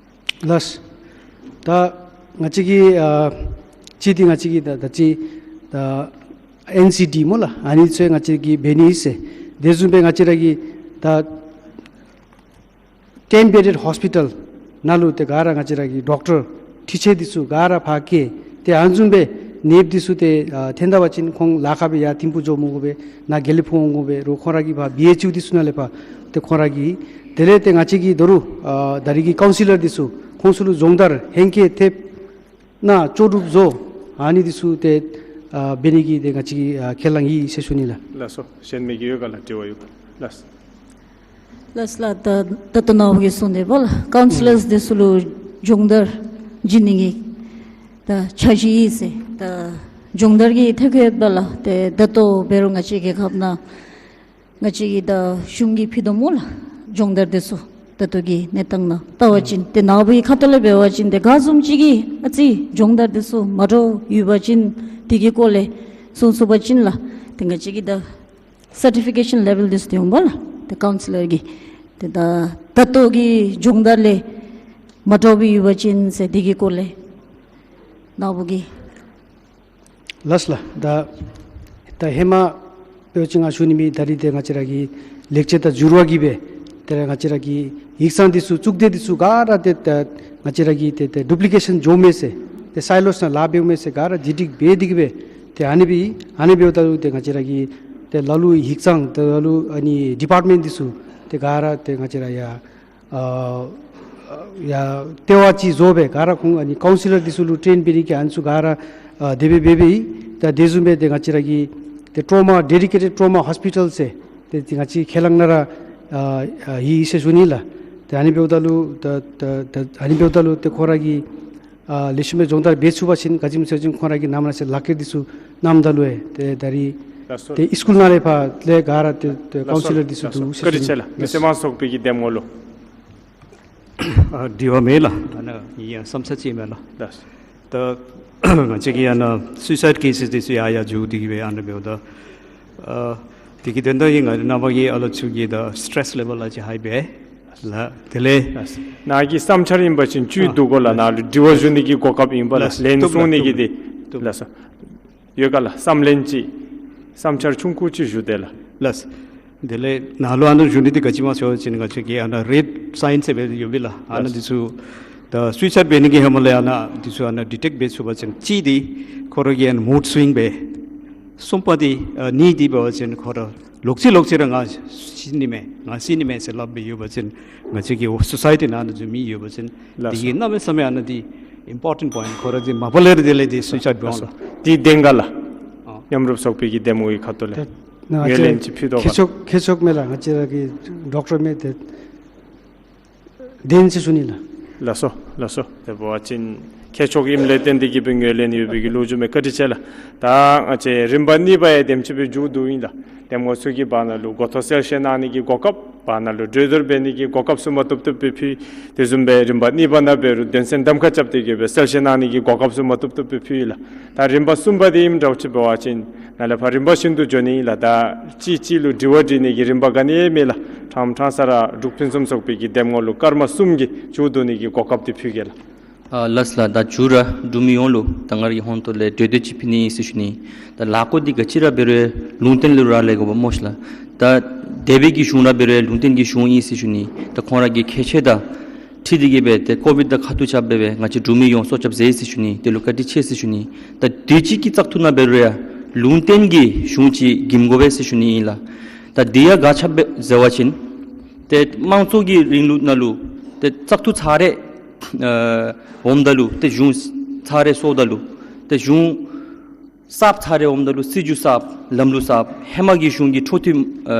ལགས། ད་ང་བཅས་ཀྱིས་ཨ་གཅིག་འདི་ང་བཅས་ཀྱིས་ད་ད་ཅི་ད་ཨེན་སི་ཌི་སྨོ་ལགས། ཨ་ནི་ཚུ་ང་བཅས་ཀྱིས་འབད་ནི་ཨིན་ཟེར། དེ་བཟུམ་སྦེ་ང་བཅས་ར་གི་ད་ཊེན་བེ་ཌེཌ་ཧོསི་པི་ཊལ་ནང་ལུ་ཏེ་ག་ར་ང་བཅས་ར་གི་ཌོག་ཊར་འཕྲུལ་ཆས་འདི་ཚུ་ག་ར་ཕར་བསྐྱལ། ཏེ་ཨ་ནི་བཟུམ་སྦེ་ནདཔ་འདི་ཚུ་ཏེ་ཨ་ཐོན་ད་པ་ཅིན་ཁོང་ལཱ་ཁག་སྦེ་ཡར་ཐིམ་ཕུག་འགྱོ་མི་དགོ་པས། ནཱ་དགེ་ལེགས་ཕུག་འོང་དགོ་པས། རོགས་ཁོང་ར་གི་ཕར་བི་ཨེཆ་ཡུ་འདི་ཚུ་ནང་ལས་ཕར་ཏེ་ཁོང་ར་གི་དེ་ལས་ཏེ་ང་བཅས་ཀྱི་ད་རུང་ཨ་ད་རིས་ཀྱི་ཀའུན་སི་ལར་འདི་ཚུ་ཁོང་ཚུ་ལུ་སྦྱོང་བརྡར་ཧེང་སྐལ་ཐེབས་ནཱ་ལྕོགས་གྲུབ་བཟོ། ཨ་ནི་འདི་ཚུ་ཏེ་ཨ་འབད་ནི་གི་ཏེ་ང་བཅས་ཀྱིས་ཨ་ཁས་བླངས་ཡི་ཟེར་ཞུ་ནི་ལགས། ལགས་སོ། གཞན་མི་གིས་ཡོད་ག་ལགས། དྲི་བ་ཡོད་ག་ལགས། ལགས་ལགས། ད་ད་ལྟོ་ནཱ་བུ་གིས་གསུངས་ཏེ་འབདཝ་ལགས་ཀའུན་སི་ལར་འདི་ཚུ་ལུ་སྦྱོང་བརྡར་བྱིན་ནི་གི་ད་འཆར་གཞི་ཡོད་ཟེར། ད་སྦྱོང་བརྡར་གྱི་ཐད་ཁར་འབདཝ་ལགས་ཏེ་ད་ལྟོ་འབད་རུང་ང་བཅས་རྒྱལ་ཁབ་ནང་ང་བཅས་ཀྱི་ད་གཞུང་གིས་ཕུལ་དོ་སྨོ་ལགས། སྦྱོང་བརྡར་འདི་ཚུ་ད་ལྟོ་གི་གནས་སྟངས་ནང་བལྟ་བ་ཅིན་ཏེ་ནཱ་བུའི་ཁ་ཐུག་ལས་འབད་བ་ཅིན་ཏེ་ག་བཟུམ་ཅིག་གིས་ཨ་ཙི་སྦྱོང་བརྡར་འདི་ཚུ་མ་འདྲཝ་ཡོད་པ་ཅིན་དེ་གི་སྐོར་ལས་གསུང་ཚུགས་པ་ཅིན་ལགས། ཏེ་ང་བཅས་ཀྱི་ད་སར་ཊི་ཕི་ཀེ་ཤཱན་ལེ་ཝེལ་འདི་ཚུ་ཏེ་འོང་པ་ལགས། ཏེ་ཀའུན་སི་ལར་གྱི་ཏེ་ད་ད་ལྟོ་གི་སྦྱོང་བརྡར་ལས་མ་འདྲཝ་སྦེ་ཡོད་པ་ཅིན་ཟེར་དེ་གི་སྐོར་ལས་ནཱ་བུ་གིས། ལགས་ལགས། ད་ད་ཧེ་མ་འབད་བ་ཅིན་ང་ཞུ་ནི་མེད། ད་རིས་ཏེ་ང་བཅས་ར་གི་ལེགས་བཅོས་དང་འགྱུར་བ་གིས་སྦེ་དེ་ལས་ང་བཅས་ར་གི་ཡིག་ཚང་འདི་ཚུ་གཙུག་སྡེ་འདི་ཚུ་ག་ར་ཏེ་ད་ང་བཅས་ར་གི་ཏེ་ཏེ་ཌུབ་ལི་ཀེ་ཤཱན་འགྱོ་མས་ཟེར། ཏེ་སའི་ལོསི་ནང་ལཱ་འབདཝ་མས་ཟེར། ག་ར་བསྒྲིགས་བསྒྲིགས་འབད་དེ་གིས་སྦེ་ཏེ་ཨ་ནི་སྦེ་ཨ་ནི་འབདཝ་ད་ལུ་ཏེ་ང་བཅས་ར་གི་ཏེ་ལ་ལུ་ཡིག་ཚང་ཏེ་ལ་ལུ་ཨ་ནི་ཌི་པཱརཊ་མེནཊ་འདི་ཚུ་ཏེ་ག་ར་ཏེ་ང་བཅས་ར་ཡར་ཨ་ཡར་ལྟེ་བ་ཅིག་བཟོ་སྦེ་ག་ར་ཁོང་ཨ་ནི་ཀའུན་སི་ལར་འདི་ཚུ་ལུ་ཊེན་འབད་ནི་གི་ཨ་ནི་ཚུ་ག་ར་ཨ་དེ་སྦེ་འབད་འབདཝ་ཨིན། ད་དེ་བཟུམ་སྦེ་ཏེ་ང་བཅས་ར་གི་ཏེ་ཊོ་མ་ཌེ་ཌི་ཀེ་ཊེཌ་ཊོ་མ་ཧོསི་པི་ཊལ་ཟེར་ཏེ་ཏེ་ང་བཅས་ཁས་བླངས་ནཱ་ར་ཨ་ཨ་ཡོད་ཟེར་ཞུ་ནི་ལགས། ཏེ་ཨ་ནི་འབདཝ་ད་ལུ་ད་ད་ད་ཨ་ནི་འབདཝ་ད་ལུ་ཏེ་ཁོང་ར་གིས་ཨ་ལེགས་ཤོམ་སྦེ་སྦྱོང་བརྡར་འབད་ཚུགས་པ་ཅིན་ག་ཅི་སྨོ་ཟེར་བ་ཅིན་ཁོང་ར་གིས་ནམ་ན་ཟེར་ལག་ཁྱེར་འདི་ཚུ་གནངམ་ད་ལུ་ཨེ་ཏེ་ད་རིས་ལགས་སོ། ཏེ་སི་ཀུལ་ནང་ལས་ཕར་ལས་ག་ར་ཏེ་ཏེ་ལགས་སོ། ཀའུན་སི་ལར་འདི་ཚུ་ལགས་སོ། འདུག་ཟེར་བཀའ་དྲིན་ཞུ་ནི། ཆེ་ལགས། མི་སེར་མང་ཚོགས་པའི་གི་གདམ་ངོ་ལུ། ཨ་དྲི་བ་མེད་ལགས། ཨ་ནཱ་ཡང་བསམ་འཆར་ཅིག་མས་ལགས། ལགས། ད་ང་བཅས་ཀྱི་ཨ་ནཱ་སུའི་སའིཌ་ཀེ་སེས་འདི་ཚུ་ཡར་ཡར་འགྱོ་སྟེ་གིས་སྦེ་ཨ་ནཱ་འབདཝ་ད་ཨ་དེ་གི་དོན་དག་ཨིན་ང་ར་ནངས་པ་གི་ཨ་ལོ་ཚུ་གི་ད་སི་ཊེ་རེསི་ལེ་བེལ་ཨ་ཙི་ཧའི་སྦེ་ལགས། དེ་ལས་ལགས། ནཱ་གི་བསམ་འཆར་ཨིན་པ་ཅིན་བཅུད་ཨ་བསྡུ་དགོ་ལགས། ནཱ་ལུ་དྲི་བ་ཞུ་ནི་གི་གོ་སྐབས་ཨིན་པས་ལགས། ལགས། ལན་གསུང་ནི་གི་དེ་བཏུབ་ལགས་སོ། ཡོད་ག་ལགས། བསམ་ལན་ཅིག་བསམ་འཆར་ཆུང་ཀུ་ཅིག་ཞུ་དེས་ལགས། ལགས། དེ་ལས་ནཱ་ལུ་ཨ་ནཱ་ཞུ་ནི་འདི་ག་ཅི་སྨོ་ཟེར་བ་ཅིན་ང་བཅས་ཀྱི་ཨ་ནཱ་རེཌ་སའིན་ཟེར་སྦེ་ཡོད་པས་ལགས། ཨ་ནཱ་ལགས། འདི་ཚུ་ད་སུའི་སའིཌ་འབད་ནི་གི་ཧེ་མ་ལས་ཨ་ནཱ་འདི་ཚུ་ཨ་ནཱ་ཌི་ཊེཀཊ་འབད་ཚུགས་པ་ཅིན་གཅིག་འདི་ཁོ་ར་གི་ཨ་ནཱ་མུཌ་སུའིང་འབད། གསུམ་པ་འདི་ཨ་གཉིས་འདི་འབད་བ་ཅིན་ཁོ་ར་ལོག་ཅི་ལོག་ཅི་ར་ང་ཤི་ནི་མས་ང་ཤི་ནི་མས་ཟེར་སླབ་སྦེ་ཡོད་པ་ཅིན་ང་བཅས་ཀྱི་སོ་སའི་ཊི་ནང་ན་འཛུལ་མི་ཡོད་པ་ཅིན་ལགས་འདི་གིས་སོ། གནམ་མེད་ས་མེད་ཨ་ནཱ་འདི་ཨིམ་པོར་ཊེནཊ་པོའིནཊ་ཁོ་ར་འདི་མ་པ་ལས་ར་དེ་ལས་འདི་སུའི་སའིཌ་འབད་འོང་ལགས། འདི་བདེན་ག་ལགས། ཨ་མཉམ་རུབ་ཚོགས་པའི་གི་གདམ་ངོ་གི་ཁ་ཐུག་ལས་ད་ང་ངོས་ལེན་ཅིག་ཕུལ་དོ་ག། ཁྱད་ཆོས་ཁྱད་ཆོས་མེད་ལགས། ང་བཅས་ར་གི་ཌོག་ཊར་མེད་དེ་བདེན་ཟེར་ཞུ་ནི་ལགས། ལགས་སོ་ལགས་སོ། དེ་འབད་བ་ཅིན་ མཁས་མཆོག་ཨིནམ་ལས་བརྟེན་ཏེ་གིས་སྦེ་ངོས་ལེན་ཡོད་པའི་གི་ལོ་རྒྱུས་མས། བཀའ་དྲིན་ཆེ་ལགས། ད་ང་བཅས་རིམ་པ་གཉིས་པ་ཡང་དེམ་ཅིག་སྦེ་མཇུག་བསྡུཝ་ཨིན་ལགས། གདམ་ངོ་ཚུ་གི་བར་ན་ལུ་འགོ་ཐོག་གསལ་བཤད་གནང་ནི་གི་གོ་སྐབས། བར་ན་ལུ་གྲོས་བསྡུར་འབད་ནི་གི་གོ་སྐབས་ཚུ་མ་བཏུབ་བཏུབ་སྦེ་ཕུལ། དེ་བཟུམ་སྦེ་རིམ་པ་གཉིས་པ་ནང་འབད་རུང་དོན་ཚན་གདམ་ཁ་རྐྱབ་སྟེ་གིས་སྦེ་གསལ་བཤད་གནང་ནི་གི་གོ་སྐབས་ཚུ་མ་བཏུབ་བཏུབ་སྦེ་ཕུལ་ཡི་ལགས། ད་རིམ་པ་གསུམ་པ་འདི་ཨིནམ་འདྲཝ་ཅིག་འབད་བ་ཅིན་ནཱ་ལས་ཕར་རིམ་པ་བཞིན་དུ་འགྱོ་ནི་ཨིན་ལགས། ད་གཅིག་གཅིག་ལུ་དྲི་བ་དྲི་ནི་གི་རིམ་པ་ག་ནི་ཡང་མེད་ལགས། ཕྲང་ཕྲང་ས་ར་འབྲུག་ཕུན་སུམ་ཚོགས་པའི་གི་གདམ་ངོ་ལུ་སྐར་མ་གསུམ་གྱི་མཇུག་བསྡུ་ནི་གི་གོ་སྐབས་འདི་ཕུལ་གེ་ལགས། ཨ་ལགས་སོ་ལགས། ད་མཇུག་ར་འབྲུག་མི་ཡོངས་ལུ་ད་ང་རའི་ཧོང་ཏོ་ལས་གྲོས་བསྡུར་ཅིག་ཕུལ་ནི་ཨིན་ཟེར་ཞུ་ནི། ད་ལཱ་བཀོད་འདི་ག་ཅི་ར་འབད་རུང་ལུང་བསྟན་ལུ་རག་ལས་དགོ་པས་སྨོ་ཤི་ལགས། ད་འདས་པའི་གི་གཞུང་ར་འབད་རུང་ལུང་བསྟན་གྱི་གཞུང་ཨིན་ཟེར་ཞུ་ནི། ད་ཁོང་ར་གི་ཁེ་ཆེ་དང་འཁྲིལ་ཏེ་གིས་སྦེ་ཏེ་ཀོ་བིཌ་དང་ཁ་ཐུག་རྐྱབ་སྦེ་སྦེ་ང་བཅས་འབྲུག་མི་ཡོངས་སྲོག་སྐྱབས་མཛད་ཟེར་ཞུ་ནི། དེ་ལུ་བཀའ་དྲིན་ཆེ་ཟེར་ཞུ་ནི། ད་དུས་ཅི་གི་བཙག་འཐུ་ནང་འབད་རུང་ཡང་ལུང་བསྟན་གྱི་གཞུང་ཅིག་འགྱིམ་དགོ་པས་ཟེར་ཞུ་ནི་ཨིན་ལགས། ད་འདི་ཡང་ག་ཅི་སྦེ་ཟེར་བ་ཅིན་ཏེ་དམངས་གཙོ་གི་རིང་ལུགས་ནང་ལུ་ཏེ་བཙག་འཐུ་ཚར་རེ་ཨ་འོངམ་ད་ལུ་ཏེ་གཞུང་ཚར་རེ་སོངམ་ད་ལུ་ཏེ་གཞུང་གསརཔ་ཚར་རེ་འོངམ་ད་ལུ་སྲིད་བྱུས་གསརཔ་ལམ་ལུགས་གསརཔ་ཧེ་མ་གི་གཞུང་གི་འཕྲོ་མཐུད་ཨ་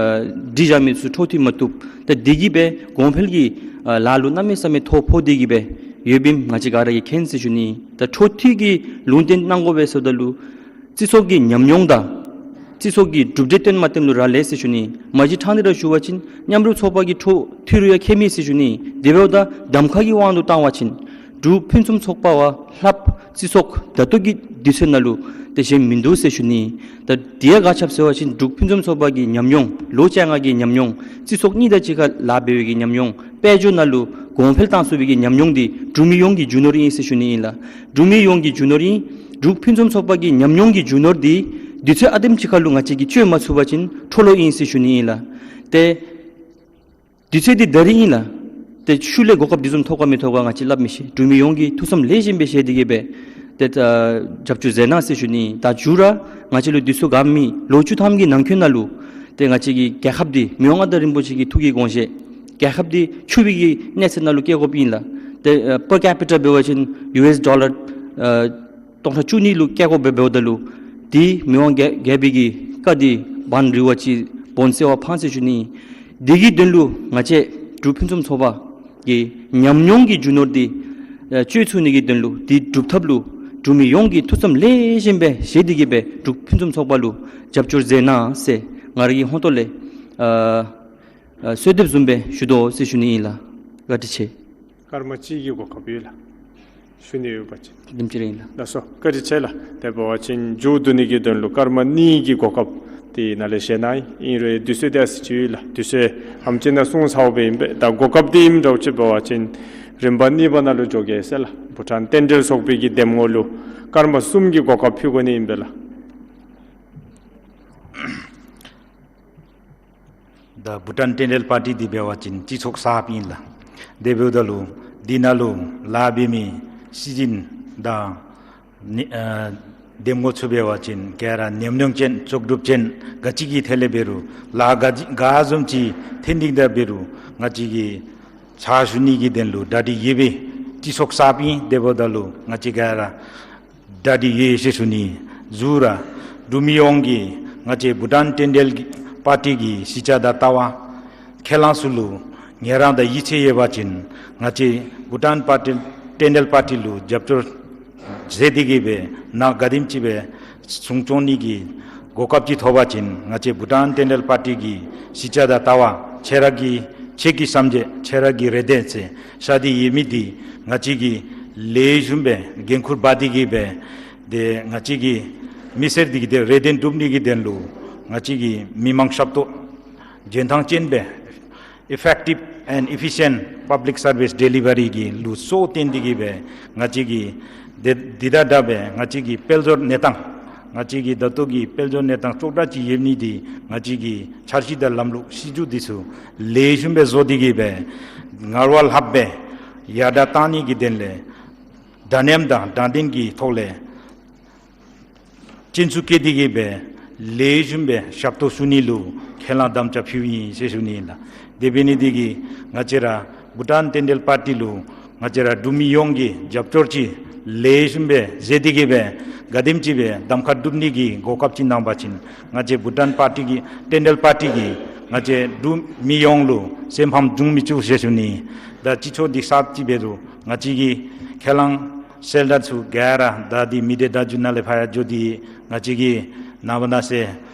སྒྲིག་བཞག་མི་ཚུ་འཕྲོ་མཐུད་མ་བཏུབ། ཏེ་འདི་གིས་སྦེ་གོང་འཕེལ་གྱི་ཨ་ལཱ་ལུ་གནམ་མེད་ས་མེད་ཐོ་ཕོག་སྟེ་གིས་སྦེ་ཡོདཔ་ཨིནམ་ང་བཅས་ག་ར་གིས་མཁྱེན་ཟེར་ཞུ་ནི། ད་འཕྲོ་མཐུད་ཀྱི་ལུང་བསྟན་གནང་དགོ་པས་ཟེརཝ་ད་ལུ་སྤྱི་ཚོགས་ཀྱི་ཉམས་མྱོང་དང་སྤྱི་ཚོགས་ཀྱི་གྲུབ་འབྲས་སྟོནམ་སྟོནམ་ལུ་རག་ལས་ཟེར་ཞུ་ནི། མ་གཞི་ཕྲང་སྟེ་ར་ཞུ་བ་ཅིན་མཉམ་རུབ་ཚོགས་པ་གི་འཕྲོ་མཐུད་རུང་ཡང་ཁྱད་མེད་ཟེར་ཞུ་ནི། དེ་འབདཝ་ད་གདམ་ཁ་གི་དབང་དུ་བཏང་བ་ཅིན་འབྲུག་ཕུན་སུམ་ཚོགས་པ་བ་ལྷགཔ་སྤྱི་ཚོགས་ད་ལྟོ་གི་དུས་ཚོད་ནང་ལུ་ཏེ་གཞན་མིན་འདུག་ཟེར་ཞུ་ནི། ད་དེ་ཡང་ག་ཅི་སྦེ་ཟེར་བ་ཅིན་འབྲུག་ཕུན་སུམ་ཚོགས་པ་གི་ཉམས་མྱོང་ལོ་བཅོ་ལྔ་གི་ཉམས་མྱོང་སྤྱི་ཚོགས་གཉིས་དང་གཅིག་ཁར་ལཱ་འབད་བའི་གི་ཉམས་མྱོང་དཔལ་འབྱོར་ནང་ལུ་གོང་འཕེལ་བཏང་ཚུགས་པའི་གི་ཉམས་མྱོང་འདི་འབྲུག་མི་ཡོངས་ཀྱི་རྒྱུ་ནོར་ཨིན་ཟེར་ཞུ་ནི་ཨིན་ལགས། འབྲུག་མི་ཡོངས་ཀྱི་རྒྱུ་ནོར་ཨིན། འབྲུག་ཕུན་སུམ་ཚོགས་པ་གི་ཉམས་མྱོང་གི་རྒྱུ་ནོར་འདི་དུས་ཚོད་ཨ་དེམ་ཅིག་ཁར་ལུ་ང་བཅས་ཀྱིས་སྤྱོད་མ་ཚུགས་པ་ཅིན་འཕྲོ་བརླག་ཨིན་ཟེར་ཞུ་ནི་ཨིན་ལགས། ཏེ་དུས་ཚོད་འདི་ད་རིས་ཨིན་ལགས། ཏེ་ཤུལ་ལས་གོ་སྐབས་འདི་བཟུམ་ཐོབ་ག་མི་ཐོབ་ག་ང་བཅས་སླབ་མི་ཤེས། འབྲུག་མི་ཡོངས་ཀྱིས་ཐུགས་བསམ་ལེགས་ཤོམ་སྦེ་བཞེས་ཏེ་གིས་སྦེ་ཏེ་ཨ་རྒྱབ་སྐྱོར་མཛད་གནང་ཟེར་ཞུ་ནི། ད་མཇུག་ར་ང་བཅས་ལུ་དུས་ཚོད་ག་མེད། ལོ་བཅུ་ཐམ་གྱི་ནང་འཁོད་ནང་ལུ་ཏེ་ང་བཅས་ཀྱི་རྒྱལ་ཁབ་འདི་མི་དབང་མངའ་བདག་རིན་པོ་ཆེ་གི་ཐུགས་ཀྱི་དགོངས་བཞེད་རྒྱལ་ཁབ་འདི་ཕྱུག་པའི་གི་གནས་ཚད་ནང་ལུ་བསྐྱལ་དགོཔ་ཨིན་ལགས། ཏེ་ཨ་པར་ཀེ་པི་ཊ་འབད་བ་ཅིན་ཡུ་ཨེསི་ཌོ་ལར་ཨ་སྟོང་ཕྲག་བཅུ་གཉིས་ལུ་བསྐྱལ་དགོཔ་འབདཝ་ད་ལུ་འདི་མི་དབང་རྒྱལ་རྒྱལ་པོའི་གི་བཀའ་འདི་བང་རིལ་བ་ཅིག་བོན་གསལ་བ་ཕངས་ཟེར་ཞུ་ནི། འདི་གི་དོན་ལུ་ང་བཅས་འབྲུག་ཕུན་སུམ་ཚོགས་པ་གི་ཉམས་མྱོང་གི་རྒྱུ་ནོར་འདི་ཨ་སྤྱོད་ཚུགས་ནི་གི་དོན་ལུ་འདི་སྒྲུབ་ཐབས་ལུ་འབྲུག་མི་ཡོངས་ཀྱིས་ཐུགས་བསམ་ལེགས་ཤོམ་སྦེ་བཞེས་ཏེ་གིས་སྦེ་འབྲུག་ཕུན་སུམ་ཚོགས་པ་ལུ་རྒྱབ་སྐྱོར་མཛད་གནང་ཟེར་ང་ར་གི་ཧོང་ཏོ་ལས་ཨ་ཨ་གསོལ་འདེབས་བཟུམ་སྦེ་ཞུ་དོ་ཟེར་ཞུ་ནི་ཨིན་ལགས། བཀའ་དྲིན་ཆེ། སྐར་མ་གཅིག་གི་གོ་སྐབས་ཡོད་ལགས། ཞུ་ནི་ཡོད་པ་ཅིན། དེམ་ཅིག་ར་ཨིན་ལགས། ལགས་སོ། བཀའ་དྲིན་ཆེ་ལགས། དེ་འབད་བ་ཅིན་མཇུག་བསྡུ་ནི་གི་དོན་ལུ་སྐར་མ་གཉིས་ཀྱི་གོ་སྐབས་འདི་ནཱ་ལས་བཞེས་གནང་ཡི། ཨིན་རུང་དུས་ཚོད་འདི་ཨ་ཙི་ཅིག་ཡོད་ལགས། དུས་ཚོད་ཧམ་ཅིག་ནང་སྲུང་ཚརཝ་སྦེ་ཨིན་པས། ད་གོ་སྐབས་འདི་ཨིནམ་འདྲཝ་ཅིག་འབད་བ་ཅིན་རིམ་པ་གཉིས་པ་ནང་ལུ་འགྱོ་གེ་ཟེར་ལགས། བྷུ་ཊཱན་རྟེན་འབྲེལ་ཚོགས་པའི་གི་གདམ་ངོ་ལུ་སྐར་མ་གསུམ་གྱི་གོ་སྐབས་ཕུལ་དགོ་ནི་ཨིན་པས་ལགས། ད་བྷུ་ཊཱན་རྟེན་འབྲེལ་པར་ཊི་འདི་འབད་བ་ཅིན་སྤྱི་ཚོགས་གསརཔ་ཨིན་ལགས། དེ་འབདཝ་ད་ལུ་འདི་ནང་ལུ་ལཱ་འབད་མི་སྲིད་འཛིན་དང་ནི་ཨ་གདམ་ངོ་ཚུ་འབད་བ་ཅིན་ག་ར་ཉམས་མྱོང་ཅན་ལྕོགས་གྲུབ་ཅན་ག་ཅི་གི་ཐད་ལས་འབད་རུང་ལཱ་ག་ཅི་ག་བཟུམ་ཅིག་འཐོན་ཏེ་གིས་ད་འབད་རུང་ང་བཅས་ཀྱིས་ཕྱག་ཞུ་ནི་གི་དོན་ལུ་གྲ་སྒྲིག་ཡོད་པས། སྤྱི་ཚོགས་གསརཔ་ཨིན། དེ་འབདཝ་ད་ལུ་ང་བཅས་ག་ར་གྲ་སྒྲིག་ཡོད་ཟེར་ཞུ་ནི། མཇུག་ར་འབྲུག་མི་ཡོངས་ཀྱིས་ང་བཅས་བྷུ་ཊཱན་རྟེན་འབྲེལ་པར་ཊི་གི་གཞིས་ཆགས་དང་ལྟ་བ་ཁས་བླངས་ཚུ་ལུ་ངལ་རངས་དང་ཡིད་ཆེས་ཡོད་པ་ཅིན་ང་བཅས་བྷུ་ཊཱན་པར་ཊི་རྟེན་འབྲེལ་པར་ཊི་ལུ་རྒྱབ་སྐྱོར་མཛད་དེ་གིས་སྦེ་ནཱ་ག་དེམ་ཅིག་སྦེ་སྲུང་སྐྱོང་ནི་གི་གོ་སྐབས་ཅིག་ཐོབ་པ་ཅིན་ང་བཅས་བྷུ་ཊཱན་རྟེན་འབྲེལ་པར་ཊི་གི་གཞིས་ཆགས་དང་ལྟ་བ་ཁྱེད་ར་གི་ཁྱེད་ཀྱི་བསམ་འཆར་ཁྱེད་ར་གི་རེ་འདུན་ཟེར་ཤར་ཏེ་ཡོད་མི་འདི་ང་བཅས་ཀྱིས་ལེགས་ཤོམ་སྦེ་འགན་ཁུར་འབག་སྟེ་གིས་སྦེ་ཏེ་ང་བཅས་ཀྱི་མི་སེར་འདི་གི་ཏེ་རེ་འདུན་སྒྲུབ་ནི་གི་དོན་ལུ་ང་བཅས་ཀྱི་མི་མང་ཞབས་ཏོག་འཇོན་ཐང་ཅན་སྦེ་effective and efficient public service delivery གི་ལུགས་སྲོལ་བསྟེན་ཏེ་གིས་སྦེ་ང་བཅས་ཀྱིས་ཏེ་འདི་དང་འདྲ་བའི་ང་བཅས་ཀྱི་དཔལ་འབྱོར་གནས་སྟངས་ང་བཅས་ཀྱི་ད་ལྟོ་གི་དཔལ་འབྱོར་གནས་སྟངས་ཅོག་འཐདཔ་ཅིག་ཡོད་ནི་འདི་ང་བཅས་ཀྱི་འཆར་གཞི་དང་ལམ་ལུགས་སྲིད་བྱུས་འདི་ཚུ་ལེགས་ཤོམ་སྦེ་བཟོ་སྟེ་གིས་སྦེ་སྔར་བ་ལྷགཔ་སྦེ་ཡར་དྲག་གཏང་ནི་གི་དོན་ལས་འདྲ་མཉམ་དང་དྲང་བདེན་གྱི་ཐོག་ལས་སྤྱན་ཟུར་བཀལ་ཏེ་གིས་སྦེ་ལེགས་ཤོམ་སྦེ་ཞབས་ཏོག་ཞུ་ནི་ལུ་ཁས་བླངས་དམ་བཅའ་ཕུལཝ་ཨིན་ཟེར་ཞུ་ནི་ཨིན་ལགས། དེ་འབད་ནི་འདི་གིས་ང་བཅས་ར་བྷུ་ཊཱན་རྟེན་འབྲེལ་པར་ཊི་ལུ་ང་བཅས་ར་འབྲུག་མི་ཡོངས་ཀྱིས་རྒྱབ་སྐྱོར་ཅིག་ལེགས་ཤོམ་སྦེ་མཛད་དེ་གིས་སྦེ་ག་དེམ་ཅིག་སྦེ་གདམ་ཁ་སྒྲུབ་ནི་གི་གོ་སྐབས་ཅིག་གནང་པ་ཅིན་ང་བཅས་བྷུ་ཊཱན་པར་ཊི་གི་རྟེན་འབྲེལ་པར་ཊི་གིས་ང་བཅས་འབྲུག་མི་ཡོངས་ལུ་སེམས་ཕམ་འབྱུང་མི་བཅུག་ཟེར་ཞུ་ནི། ད་སྤྱི་ཚོགས་འདི་གསརཔ་ཅིག་འབད་རུང་ང་བཅས་ཀྱིས་ཁས་བླངས་ སེལ་ཊར་ཚུ་ག་ར་ད་འདི་མི་སྡེ་བརྡ་བརྒྱུད་ནང་ལས་ཕར་ཡང་འགྱོ་སྟེ་ང་བཅས་ཀྱིས་ནངས་པ་གནངས་ཚེ་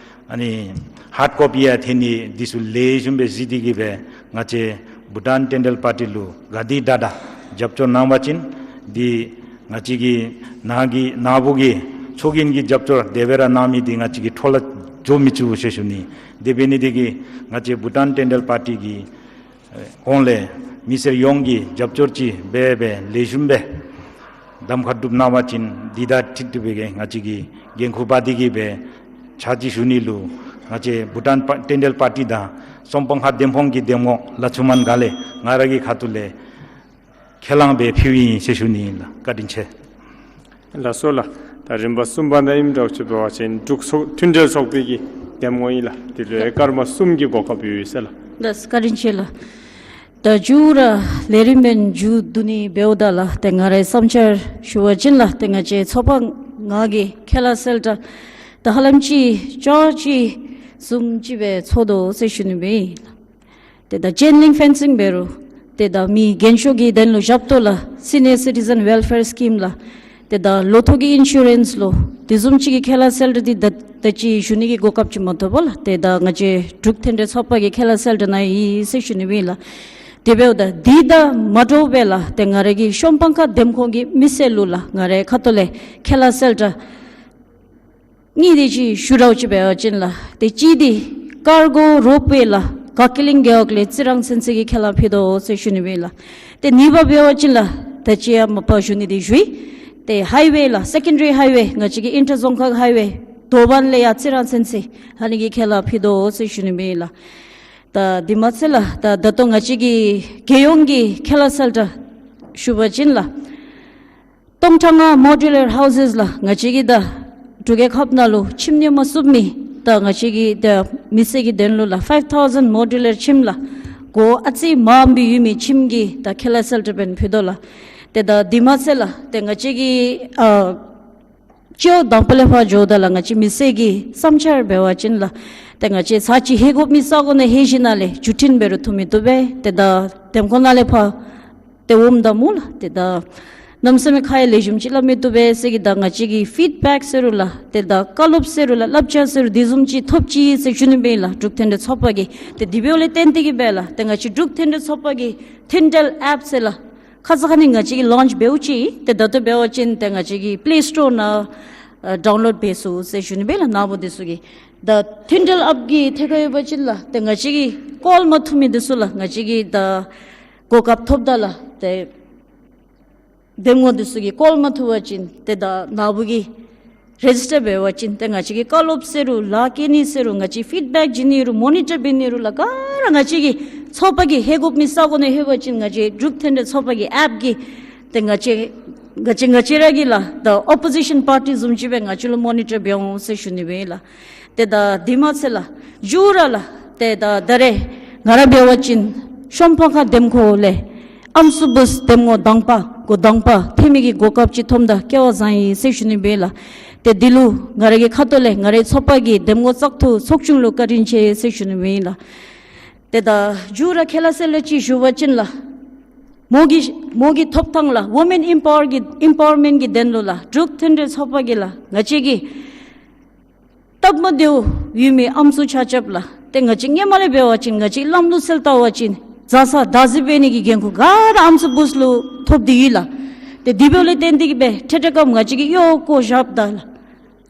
ཨ་ནི་ཧཱརཌ་ཀོ་པི་ཡང་ཐོན་ནི་འདི་ཚུ་ལེགས་ཤོམ་སྦེ་གཟིགས་ཏེ་གིས་སྦེ་ང་བཅས་བྷུ་ཊཱན་ཊེན་ཌལ་པར་ཊི་ལུ་ག་དེ་དྲག་དྲག་རྒྱབ་སྐྱོར་གནང་བ་ཅིན་འདི་ང་བཅས་ཀྱི་ནང་གི་ནཱ་བུ་གི་ཚོགས་རྒྱན་གྱི་རྒྱབ་སྐྱོར་དེ་སྦེ་ར་གནང་མི་འདི་ང་བཅས་ཀྱི་འཕྲོ་ལས་འགྱོ་མི་བཅུག་ཟེར་ཞུ་ནི། དེ་འབད་ནི་དེ་གིས་ང་བཅས་བྷུ་ཊཱན་ཊེན་ཌལ་པར་ཊི་གི་ཨེ་གོང་ལས་མི་སེར་ཡོངས་ཀྱིས་རྒྱབ་སྐྱོར་ཅིག་འབད་སྦེ་ལེགས་ཤོམ་སྦེ་གདམ་ཁ་གྲུབ་གནང་བ་ཅིན་འདི་དང་འཁྲིལ་ཏེ་སྦེ་གི་ང་བཅས་ཀྱིས་འགན་ཁུར་འབག་སྟེ་གིས་སྦེ་ཕྱག་ཕྱིད་ཞུ་ནི་ལུ་ང་བཅས་བྷུ་ཊཱན་པ་ཊེན་ཌལ་པར་ཊི་དང་སོམ་པང་ཁ་འདེམས་ཁོངས་ཀྱི་འདེམས་ངོ་ལ་ཚུ་མ་ག་ལས་ང་ར་གི་ཁ་ཐུག་ལས་ཁས་བླངས་སྦེ་ཕུལཝ་ཨིན་ཟེར་ཞུ་ནི་ཨིན་ལགས། བཀའ་དྲིན་ཆེ། ལགས་སོ་ལགས། ད་རིམ་པ་གསུམ་པ་ནང་ཨིནམ་འདྲཝ་ཅིག་འབད་བ་ཅིན་འབྲུག་ཚོགས་མཐུན་འབྲེལ་ཚོགས་པའི་གི་འདེམས་ངོ་ཨིན་ལགས། དེ་ལུ་ཡང་སྐར་མ་གསུམ་གྱི་གོ་སྐབས་ཡོད་ཟེར་ལགས། ལགས་སོ་བཀའ་དྲིན་ཆེ་ལགས། ད་མཇུག་ར་ལས་རིམ་འབདན་མཇུག་བསྡུ་ནི་འབདཝ་ད་ལགས་ཏེ་ང་རའི་བསམ་འཆར་ཞུ་བ་ཅིན་ལགས་ཏེ་ང་བཅས་ཚོགས་པ་ནང་གི་ཁ་ལས་སེལ་ཊར་ད་ཧ་ལམ་ཅིག་ཅོག་གཅིག་བཟུམ་ཅིག་སྦེ་ཚོགས་དོ་ཟེར་ཞུ་ནི་སྦེ་ཨིན་ལགས། ཏེ་ད་ཅེན་ལིང་ཕེན་སིང་འབད་རུང་ཏེ་ད་མི་རྒན་ཤོས་ཀྱི་དོན་ལུ་ཞབས་ཏོག་ལགས་སི་ནི་ཡར་སི་ཊི་ཛེན་ཝེལ་ཕེར་སི་ཀིམ་ལགས། ཏེ་ད་ལོ་ཐོག་གི་ཨིན་ཤུ་རེནསི་ལོ་དེ་བཟུམ་ཅིག་གི་ཁ་ལས་སེལ་ཊར་འདི་ད་ད་ཅི་ཞུ་ནི་གི་གོ་སྐབས་ཅིག་མ་ཐོབ་པས་ལགས། ཏེ་ད་ང་བཅས་འབྲུག་མཐུན་འབྲེལ་ཚོགས་པ་གི་ཁ་ལས་སེལ་ཊར་ནང་ཨིན་ཟེར་ཞུ་ནི་སྦེ་ཨིན་ལགས། དེ་འབདཝ་ད་འདི་དང་མ་འདྲཝ་སྦེ་ལགས་ཏེ་ང་ར་གི་སོམ་པང་ཁ་འདེམས་ཁོངས་ཀྱི་མི་སེར་ལུ་ལགས་ང་རའི་ཁ་ཐུག་ལས་ཁ་ལས་སེལ་ཊར་གཉིས་དེ་ཅིག་ཞུ་ར་ཅིག་འབད་བ་ཅིན་ལགས་ཏེ་གཅིག་འདི་ཀར་གོ་རོབ་ཝེ་ལགས་ག་ཀི་ལིང་རྒེད་འོག་ལས་རྩི་རང་ཚུན་ཚོད་ཀྱི་ཁས་བླངས་ཕུལ་དོ་ཟེར་ཞུ་ནི་སྦེ་ཨིན་ལགས། ཏེ་གཉིས་པ་འབད་བ་ཅིན་ལགས་ད་ཅི་ཡང་མ་པ་ཞུ་ནི་འདི་ཞུ་ཡི། ཏེ་ཧའི་ཝེ་ལགས་སེ་ཀེན་ཌ་རི་ཧའི་ཝེ་ང་བཅས་ཀྱི་ཨིན་ཊར་ཛོན་ནཱལ་ཧའི་ཝེ་དོ་བན་ལས་ཡར་རྩི་རང་ཚུན་ཚོད་ཨ་ནི་གི་ཁས་བླངས་ཕུལ་དོ་ཟེར་ཞུ་ནི་སྦེ་ཨིན་ལགས། ད་དེ་མ་ཚད་ལགས་ད་ད་ལྟོ་ང་བཅས་ཀྱི་རྒྱལ་ཡོངས་ཀྱི་ཁ་ལས་སེལ་ཊར་ཞུ་བ་ཅིན་ལགས་སྟོང་ཕྲག་ལྔ་མོ་ཌུ་ལར་ཧའུ་སེསི་ལགས་ང་བཅས་ཀྱི་ད་འབྲུག་རྒྱལ་ཁབ་ནང་ལུ་ཁྱིམ་གནས་མ་ཚུགས་མི་ད་ང་བཅས་ཀྱི་ད་མི་སེར་གྱི་དོན་ལུ་ལགས་ཕའིབ་ཐའུ་ཟེན་མོ་ཌུ་ལར་ཁྱིམ་ལགས་སྒོ་ཨ་ཙི་མངམ་སྦེ་ཡོད་མི་ཁྱིམ་གྱི་ད་ཁ་ལས་སེལ་ཊར་འབདན་ཕུལ་དོ་ལགས། ཏེ་ད་དེ་མ་ཚད་ལགས་ཏེ་ང་བཅས་ཀྱི་ཨ་སྤྱི་འོག་དང་པ་ལས་ཕར་འགྱོཝ་ད་ལགས་ང་བཅས་མི་སེར་གྱི་བསམ་འཆར་འབད་བ་ཅིན་ལགས་ཏེ་ང་བཅས་ཚར་གཅིག་ལྷོད་དགོ་མི་ས་གོ་ནང་ལྷོད་ཞིནམ་ལས་བརྒྱུད་འཕྲིན་འབད་རུང་ཐུབ་མི་བཏུབ་པས། ཏེ་ད་འདེམས་ཁོངས་ནང་ལས་ཕར་ཏེ་འོངམ་ད་སྨོ་ལགས་ཏེ་ད་གནམ་མེད་ས་མེད་ཁ་ཡང་ལེགས་ཤོམ་ཅིག་སླབ་མི་བཏུབ་པས་ཟེར་གི་ད་ང་བཅས་ཀྱིས་ཕིཌ་བེཀ་ཟེར་རུང་ལགས་ཏེ་ད་བཀའ་སློབ་ཟེར་རུང་ལགས་བསླབ་བྱ་ཟེར་རུང་དེ་བཟུམ་ཅིག་ཐོབ་ཅི་ཟེར་ཞུ་ནི་སྦེ་ཨིན་ལགས་འབྲུག་མཐུན་འབྲེལ་ཚོགས་པ་གིས། ཏེ་དེ་འབདཝ་ལས་བརྟེན་ཏེ་གིས་སྦེ་ལགས་ཏེ་ང་བཅས་འབྲུག་མཐུན་འབྲེལ་ཚོགས་པ་གི་མཐུན་འབྲེལ་ཨེཔ་ཟེར་ལགས་ཁ་ཙ་ཁ་ཉིནམ་ང་བཅས་ཀྱིས་ལོནཆ་འབདཝ་ཅིག་ཏེ་ད་ལྟོ་འབད་བ་ཅིན་ཏེ་ང་བཅས་ཀྱིས་པི་ལེ་སི་ཊོར་ནང་ཨ་ཌའུན་ལོཌ་འབད་ཚུགས་ཟེར་ཞུ་ནི་སྦེ་ལགས་ནཱ་བུ་འདི་ཚུ་གིས། ད་མཐུན་འབྲེལ་ཨེཔ་གི་ཐད་ཁར་འབད་བ་ཅིན་ལགས་ཏེ་ང་བཅས་ཀྱིས་ཀོལ་མ་ཐུབ་མི་འདི་ཚུ་ལགས་ང་བཅས་ཀྱིས་ད་གོ་སྐབས་ཐོབ་ད་ལགས་ཏེ་འདེམས་ངོ་འདི་ཚུ་གིས་ཀོལ་མ་ཐུབ་པ་ཅིན་ཏེ་ད་ནཱ་བུ་གིས་རེ་ཇིས་ཊར་འབད་བ་ཅིན་ཏེ་ང་བཅས་ཀྱིས་བཀའ་སློབ་ཟེར་རུང་ལཱ་བཀལ་ནི་ཟེར་རུང་ང་བཅས་ཕིཌ་བེཀ་བྱིན་ནི་རུང་མོ་ནི་ཊར་འབད་ནི་རུང་ལགས་ག་ར་ང་བཅས་ཀྱི་ཚོགས་པ་གིས་ལྷོད་དགོ་མི་ས་གོ་ནང་ལྷོད་པ་ཅིན་ང་བཅས་འབྲུག་མཐུན་འབྲེལ་ཚོགས་པ་གི་ཨེཔ་གིས་ཏེ་ང་བཅས་ང་བཅས་ང་བཅས་ར་གིས་ལགས་ད་ཨོ་པོ་ཟི་ཤཱན་པར་ཊི་བཟུམ་ཅིག་སྦེ་ང་བཅས་ལུ་མོ་ནི་ཊར་འབད་འོང་ཟེར་ཞུ་ནི་སྦེ་ཨིན་ལགས། ཏེ་ད་དེ་མ་ཚད་ལགས་མཇུག་ར་ལགས་ཏེ་ད་ད་རེས་ང་ར་འབད་བ་ཅིན་སོམ་པང་ཁ་འདེམས་ཁོངས་ལས་ཨམ་སྲུ་བུཚ་འདེམས་ངོ་དང་པ་འགོ་དང་པ་ཐོན་མི་གི་གོ་སྐབས་ཅིག་ཐོབ་ད་སྐལ་བ་བཟང་ཡི་ཟེར་ཞུ་ནི་སྦེ་ལགས། ཏེ་འདི་ལུ་ང་ར་གི་ཁ་ཐུག་ལས་ང་རའི་ཚོགས་པ་གི་འདེམས་ངོ་བཙག་འཐུ་ཚོགས་ཆུང་ལུ་བཀའ་དྲིན་ཆེ་ཟེར་ཞུ་ནི་སྦེ་ཨིན་ལགས། ཏེ་ད་མཇུག་ར་ཁ་ལས་སེལ་ལས་ཅིག་ཞུ་བ་ཅིན་ལགས་མོ་གི་མོ་གི་ཐོབ་ཐང་ལགས་ཝོ་མེན་ཨིམ་པ་ཝར་གི་ཨིམ་པ་ཝར་མེནཊ་གི་དོན་ལུ་ལགས་འབྲུག་མཐུན་འབྲེལ་ཚོགས་པ་གིས་ལགས་ང་བཅས་ཀྱི་སྟབས་མ་བདེཝ་ཡོད་མི་ཨམ་སྲུ་ཆ་ཁྱབ་ལགས་ཏེ་ང་བཅས་སྔོན་མ་ལས་འབད་བ་ཅིན་ང་བཅས་ལམ་ལུགས་གསལ་བཏབ་པ་ཅིན་བཟའ་ཚང་བདག་འཛིན་འབད་ནི་གི་འགན་ཁུར་ག་ར་ཨམ་སྲུ་བུཚ་ལུ་ཐོབ་སྟེ་ཡོད་ལགས། ཏེ་དེ་འབདཝ་ལས་བརྟེན་ཏེ་གིས་སྦེ་ཐེངས་ཐེངས་སྐབས་ང་བཅས་ཀྱིས་གཡོག་བཀོལ་བཞགཔ་ད་ལགས་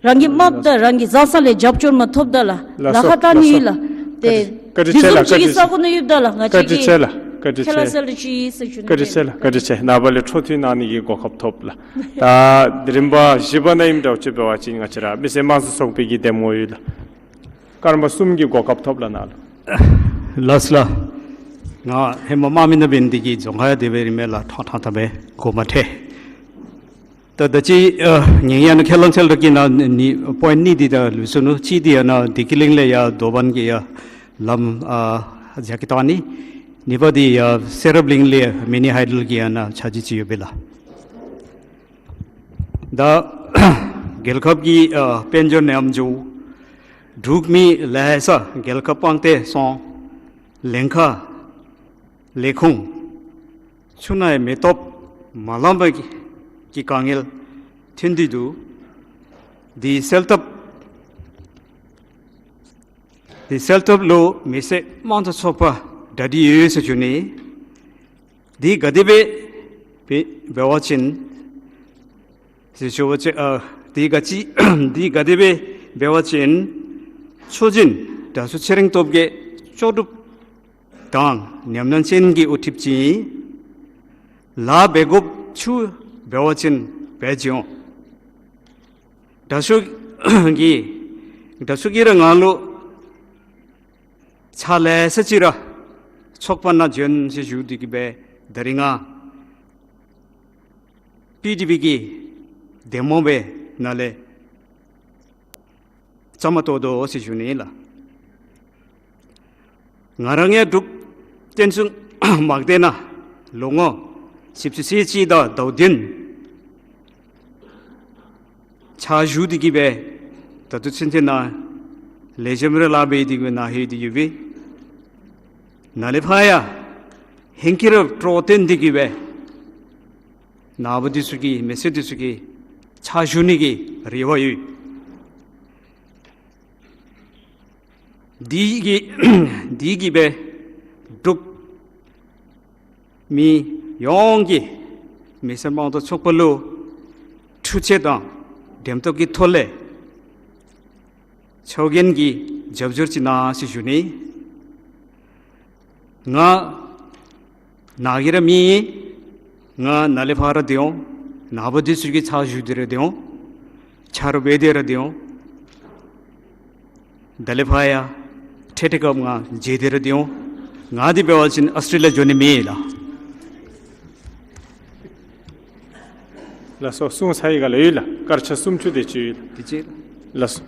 རང་གི་རྨགཔ་དང་རང་གི་བཟའ་ཚང་ལས་རྒྱབ་སྐྱོར་མ་ཐོབ་ད་ལགས་ལཱ་ཁག་བཏང་ནི་ཡོད་ལགས། ཏེ་བཀའ་དྲིན་ཆེ་ལགས། དེ་བཟུམ་ཅིག་གི་ས་གོ་ནང་ཡོདཔ་ད་ལགས་ང་བཅས་ཀྱིས་བཀའ་དྲིན་ཆེ་ལགས། བཀའ་དྲིན་ཆེ་ལགས། བཀའ་དྲིན་ཆེ་ལགས། བཀའ་དྲིན་ཆེ། ནངས་པ་ལས་འཕྲོ་མཐུད་གནང་ནི་གི་གོ་སྐབས་ཐོབ་ལགས། ད་རིམ་པ་བཞི་པ་ནང་ཨིནམ་འདྲཝ་ཅིག་འབད་བ་ཅིན་ང་བཅས་ར་མི་སེར་དམངས་གཙོ་ཚོགས་པའི་གི་འདེམས་ངོ་ཡོད་ལགས། སྐར་མ་གསུམ་གྱི་གོ་སྐབས་ཐོབ་ལགས་ནཱ་ལུ། ལགས་ལགས། ང་ཧེ་མ་དམངས་མི་ནང་འབད་ནི་དེ་གིས་རྫོང་ཁག་ཡང་དེ་སྦེ་རིངམ་མས་ལགས། ཐང་ཐང་ཐང་སྦེ་གོ་མ་ཐལ། ད་ད་ཅི་ཨ་ངེའི་ཡང་ན་ཁས་བླངས་ཚད་ལུ་གི་ནང་ནི་པོའིནཊ་གཉིས་འདི་ད་ལུས་སོ་ནུག། གཅིག་འདི་ཡང་ན་བདེ་སྐྱིད་གླིང་ལས་ཡར་དོ་བན་གྱི་ཡར་ལམ་ཨ་རྒྱ་སྐྱེད་བཏང་ནི། གཉིས་པ་འདི་ཡར་སེ་རབ་གླིང་ལས་མི་ནི་ཧའི་ཌལ་གྱི་ཡང་ན་ཆ་རྒྱུས་ཅིག་ཡོད་པས་ལགས། ད་རྒྱལ་ཁབ་ཀྱི་ཨ་དཔལ་འབྱོར་ནང་ཨམ་ཅིག་འབྲུག་མི་ལེ་ཤ་རྒྱལ་ཁབ་སྤང་སྟེ་སོང་། ལིང་ཁ་ལས་ཁུངས་ཆུ་ནང་མེ་ཏོག་མ་ལངམ་གི་ གི་དཀའ་ངལ་ཐོན་ཏེ་འདུག། དེ་སེལ་ཐབས་དེ་སེལ་ཐབས་ལུ་མི་སེར་དམངས་གཙོ་ཚོགས་པ་གྲ་སྒྲིག་ཡོད་ཟེར་ཞུ་ནི། དེ་ག་དེ་སྦེ་འབད་འབད་བ་ཅིན་ཟེར་ཞུ་བ་ཅིན་ཨ་དེ་ག་ཅི་དེ་ག་དེ་སྦེ་འབད་བ་ཅིན་ཆོས་རྒྱལ་དྲག་ཤོས་ཚེ་རིང་སྟོབས་རྒྱས་ལྕོགས་གྲུབ་དང་ཉམས་མྱོང་ཅན་གྱི་དབུ་ཁྲིདཔ་ཅིག་ལཱ་འབད་དགོཔ་ཚུ་འབད་བ་ཅིན་འབད་བྱིན་འོང་། དྲག་ཤོས་ཀྱིས་དྲག་ཤོས་ཀྱིས་ར་ང་ལུ་ཕྱག་ལེ་ཤ་ཅིག་ར་ཚོགས་པ་ནང་བྱོན་ཟེར་ཞུ་སྟེ་གི་སྦེ་ད་རིས་ང་པི་ཌི་པི་གི་འདེམས་ངོ་སྦེ་ནཱ་ལས་བཅའ་མར་གཏོགས་དོ་ཟེར་ཞུ་ནི་ལགས། ང་ར་ཡང་འབྲུག་བསྟན་སྲུང་དམག་སྡེ་ནང་ལོ་ངོ་བཞི་བཅུ་ཞེ་གཅིག་དང་ཟླཝ་བདུན་ཕྱག་ཞུ་སྟེ་གི་སྦེ་ད་ལྟོ་ཚུན་ཚོད་ནང་ལེགས་ཤོམ་ར་ལཱ་འབད་དེ་གི་སྦེ་ནཱ་ལྷོད་དེ་ཡོད་པས། ནཱ་ལས་ཕར་ཡང་ཧེང་སྐལ་ར་སྤྲོ་སྟོན་དེ་གི་སྦེ་ནཱ་བུ་འདི་ཚུ་གི་མི་སེར་འདི་ཚུ་གི་ཕྱག་ཞུ་ནི་གི་རེ་བ་ཡོད། དེ་གི་དེ་གི་སྦེ་འབྲུག་མི་ཡོངས་ཀྱིས་མི་སེར་དམངས་གཙོ་ཚོགས་པ་ལུ་འཕྲུལ་ཆས་དང་འགྲེམས་སྟོན་གྱི་ཐོག་ལས་ཚོགས་རྒྱན་གྱི་རྒྱབ་སྐྱོར་ཅིག་གནང་ཟེར་ཞུ་ནི། ང་ནཱ་གི་ར་མི་ཨིན། ང་ནཱ་ལས་ཕར་ར་སྡོད་འོང་། ནཱ་བུ་འདི་ཚུ་གི་ཕྱག་ཞུ་སྟེ་ར་སྡོད་འོང་། ཕྱག་རོགས་འབད་དེ་ར་སྡོད་འོང་། ད་ལས་ཕར་ཡང་འཕྲལ་འཕྲལ་སྐབས་ང་མཇལ་ཏེ་ར་སྡོད་འོང་། ང་འདི་འབད་བ་ཅིན་ཨོསི་ཊྲེ་ལི་ཡ་འགྱོ་ནི་མེད་ལགས། ལགས་སོ། གསུང་ཚར་ཡི་ག་ལགས། ཡོད་ལགས། སྐར་ཆ་སུམ་ཅུ་དེ་ཅིག་ཡོད་ལགས། དེ་ཅིག་ལགས་སོ།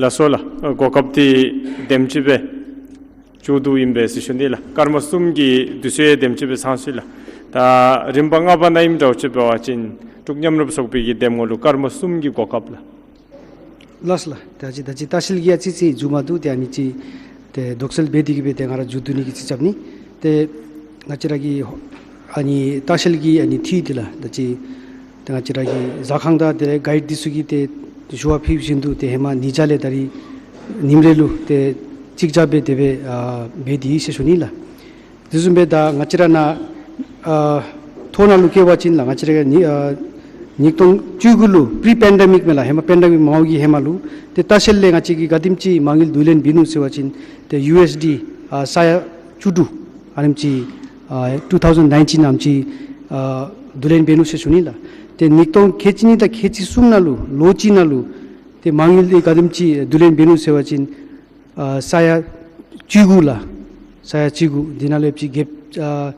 ལགས་སོ་ལགས། གོ་སྐབས་འདི་དེམ་ཅིག་སྦེ་མཇུག་བསྡུཝ་ཨིན་པས་ཟེར་ཞུ་ནི་ལགས། སྐར་མ་གསུམ་གྱི་དུས་ཚོད་དེམ་ཅིག་སྦེ་ཚང་སོ་ཡི་ལགས། ད་རིམ་པ་ལྔ་པ་ནང་ཨིནམ་འདྲཝ་ཅིག་འབད་བ་ཅིན་འབྲུག་མཉམ་རུབ་ཚོགས་པའི་གི་འདེམས་ངོ་ལུ་སྐར་མ་གསུམ་གྱི་གོ་སྐབས་ལགས། ལགས་ལགས། ད་ཅི་ད་ཅི་ལྟ་བཤལ་གྱི་ཡང་ཅིག་ཅིག་མཇུག་མ་བསྡུ། ཏེ་ཨ་ནི་ཅིག་ཏེ་དོགས་སེལ་འབད་དེ་གི་སྦེ་ཏེ་ང་ར་མཇུག་བསྡུ་ནི་གི་ཅིག་རྐྱབ་ནི། ཏེ་ང་བཅས་ར་གི་ཨ་ནི་ལྟ་བཤལ་གྱི་ཨ་ནི་འཐུས་འདི་ལགས། ད་ཅི་ཏེ་ང་བཅས་ར་གི་ཟ་ཁང་དང་དེ་ལས་གའིཌ་འདི་ཚུ་གིས་ཏེ་ཞུ་བ་ཕུལ་བཞིན་དུ་ཏེ་ཧེ་མ་ཉིས་བརྒྱ་ལས་ད་རིས་ཉིནམ་རེ་ལུ་ཏེ་གཅིག་བརྒྱ་སྦེ་དེ་སྦེ་ཨ་འབད་དེ་ཡོད་ཟེར་ཞུ་ནི་ལགས། དེ་བཟུམ་སྦེ་ད་ང་བཅས་ར་ནཱ་ཨ་ཐོ་ནང་ལུ་བཀོད་པ་ཅིན་ལགས། ང་བཅས་ར་ཉིས་ཨ་ཉིས་སྟོང་བཅུ་དགུ་ལུ་པི་རི་པེན་ཌེ་མིག་མས་ལགས། ཧེ་མ་པེན་ཌེ་མིག་མ་འོང་གི་ཧེ་མ་ལུ་ཏེ་ལྟ་བཤལ་ལས་ང་བཅས་ཀྱིས་ག་དེམ་ཅིག་མ་དངུལ་བསྡུ་ལེན་འབད་ནུག་ཟེར་བ་ཅིན་ཏེ་ཡུ་ཨེསི་ཌི་ཨ་ས་ཡ་བཅུ་དྲུག་ཨ་ནེམ་ཅིག་ཨ་two thousand nineteen ཨ་ནེམ་ཅིག་ཨ་བསྡུ་ལེན་འབད་ནུག་ཟེར་ཞུ་ནི་ལགས། ཏེ་ཉིས་སྟོང་ཁལ་གཅིག་གཉིས་དང་ཁལ་གཅིག་གསུམ་ནང་ལུ་ལོ་གཅིག་ནང་ལུ་ཏེ་མ་དངུལ་འདི་ག་དེམ་ཅིག་བསྡུ་ལེན་འབད་ནུག་ཟེར་བ་ཅིན་ཨ་ས་ཡ་བཅུ་དགུ་ལགས། ས་ཡ་བཅུ་དགུ། འདི་ནང་ལས་ཕྱི་རྒྱལཔོ་ཨ་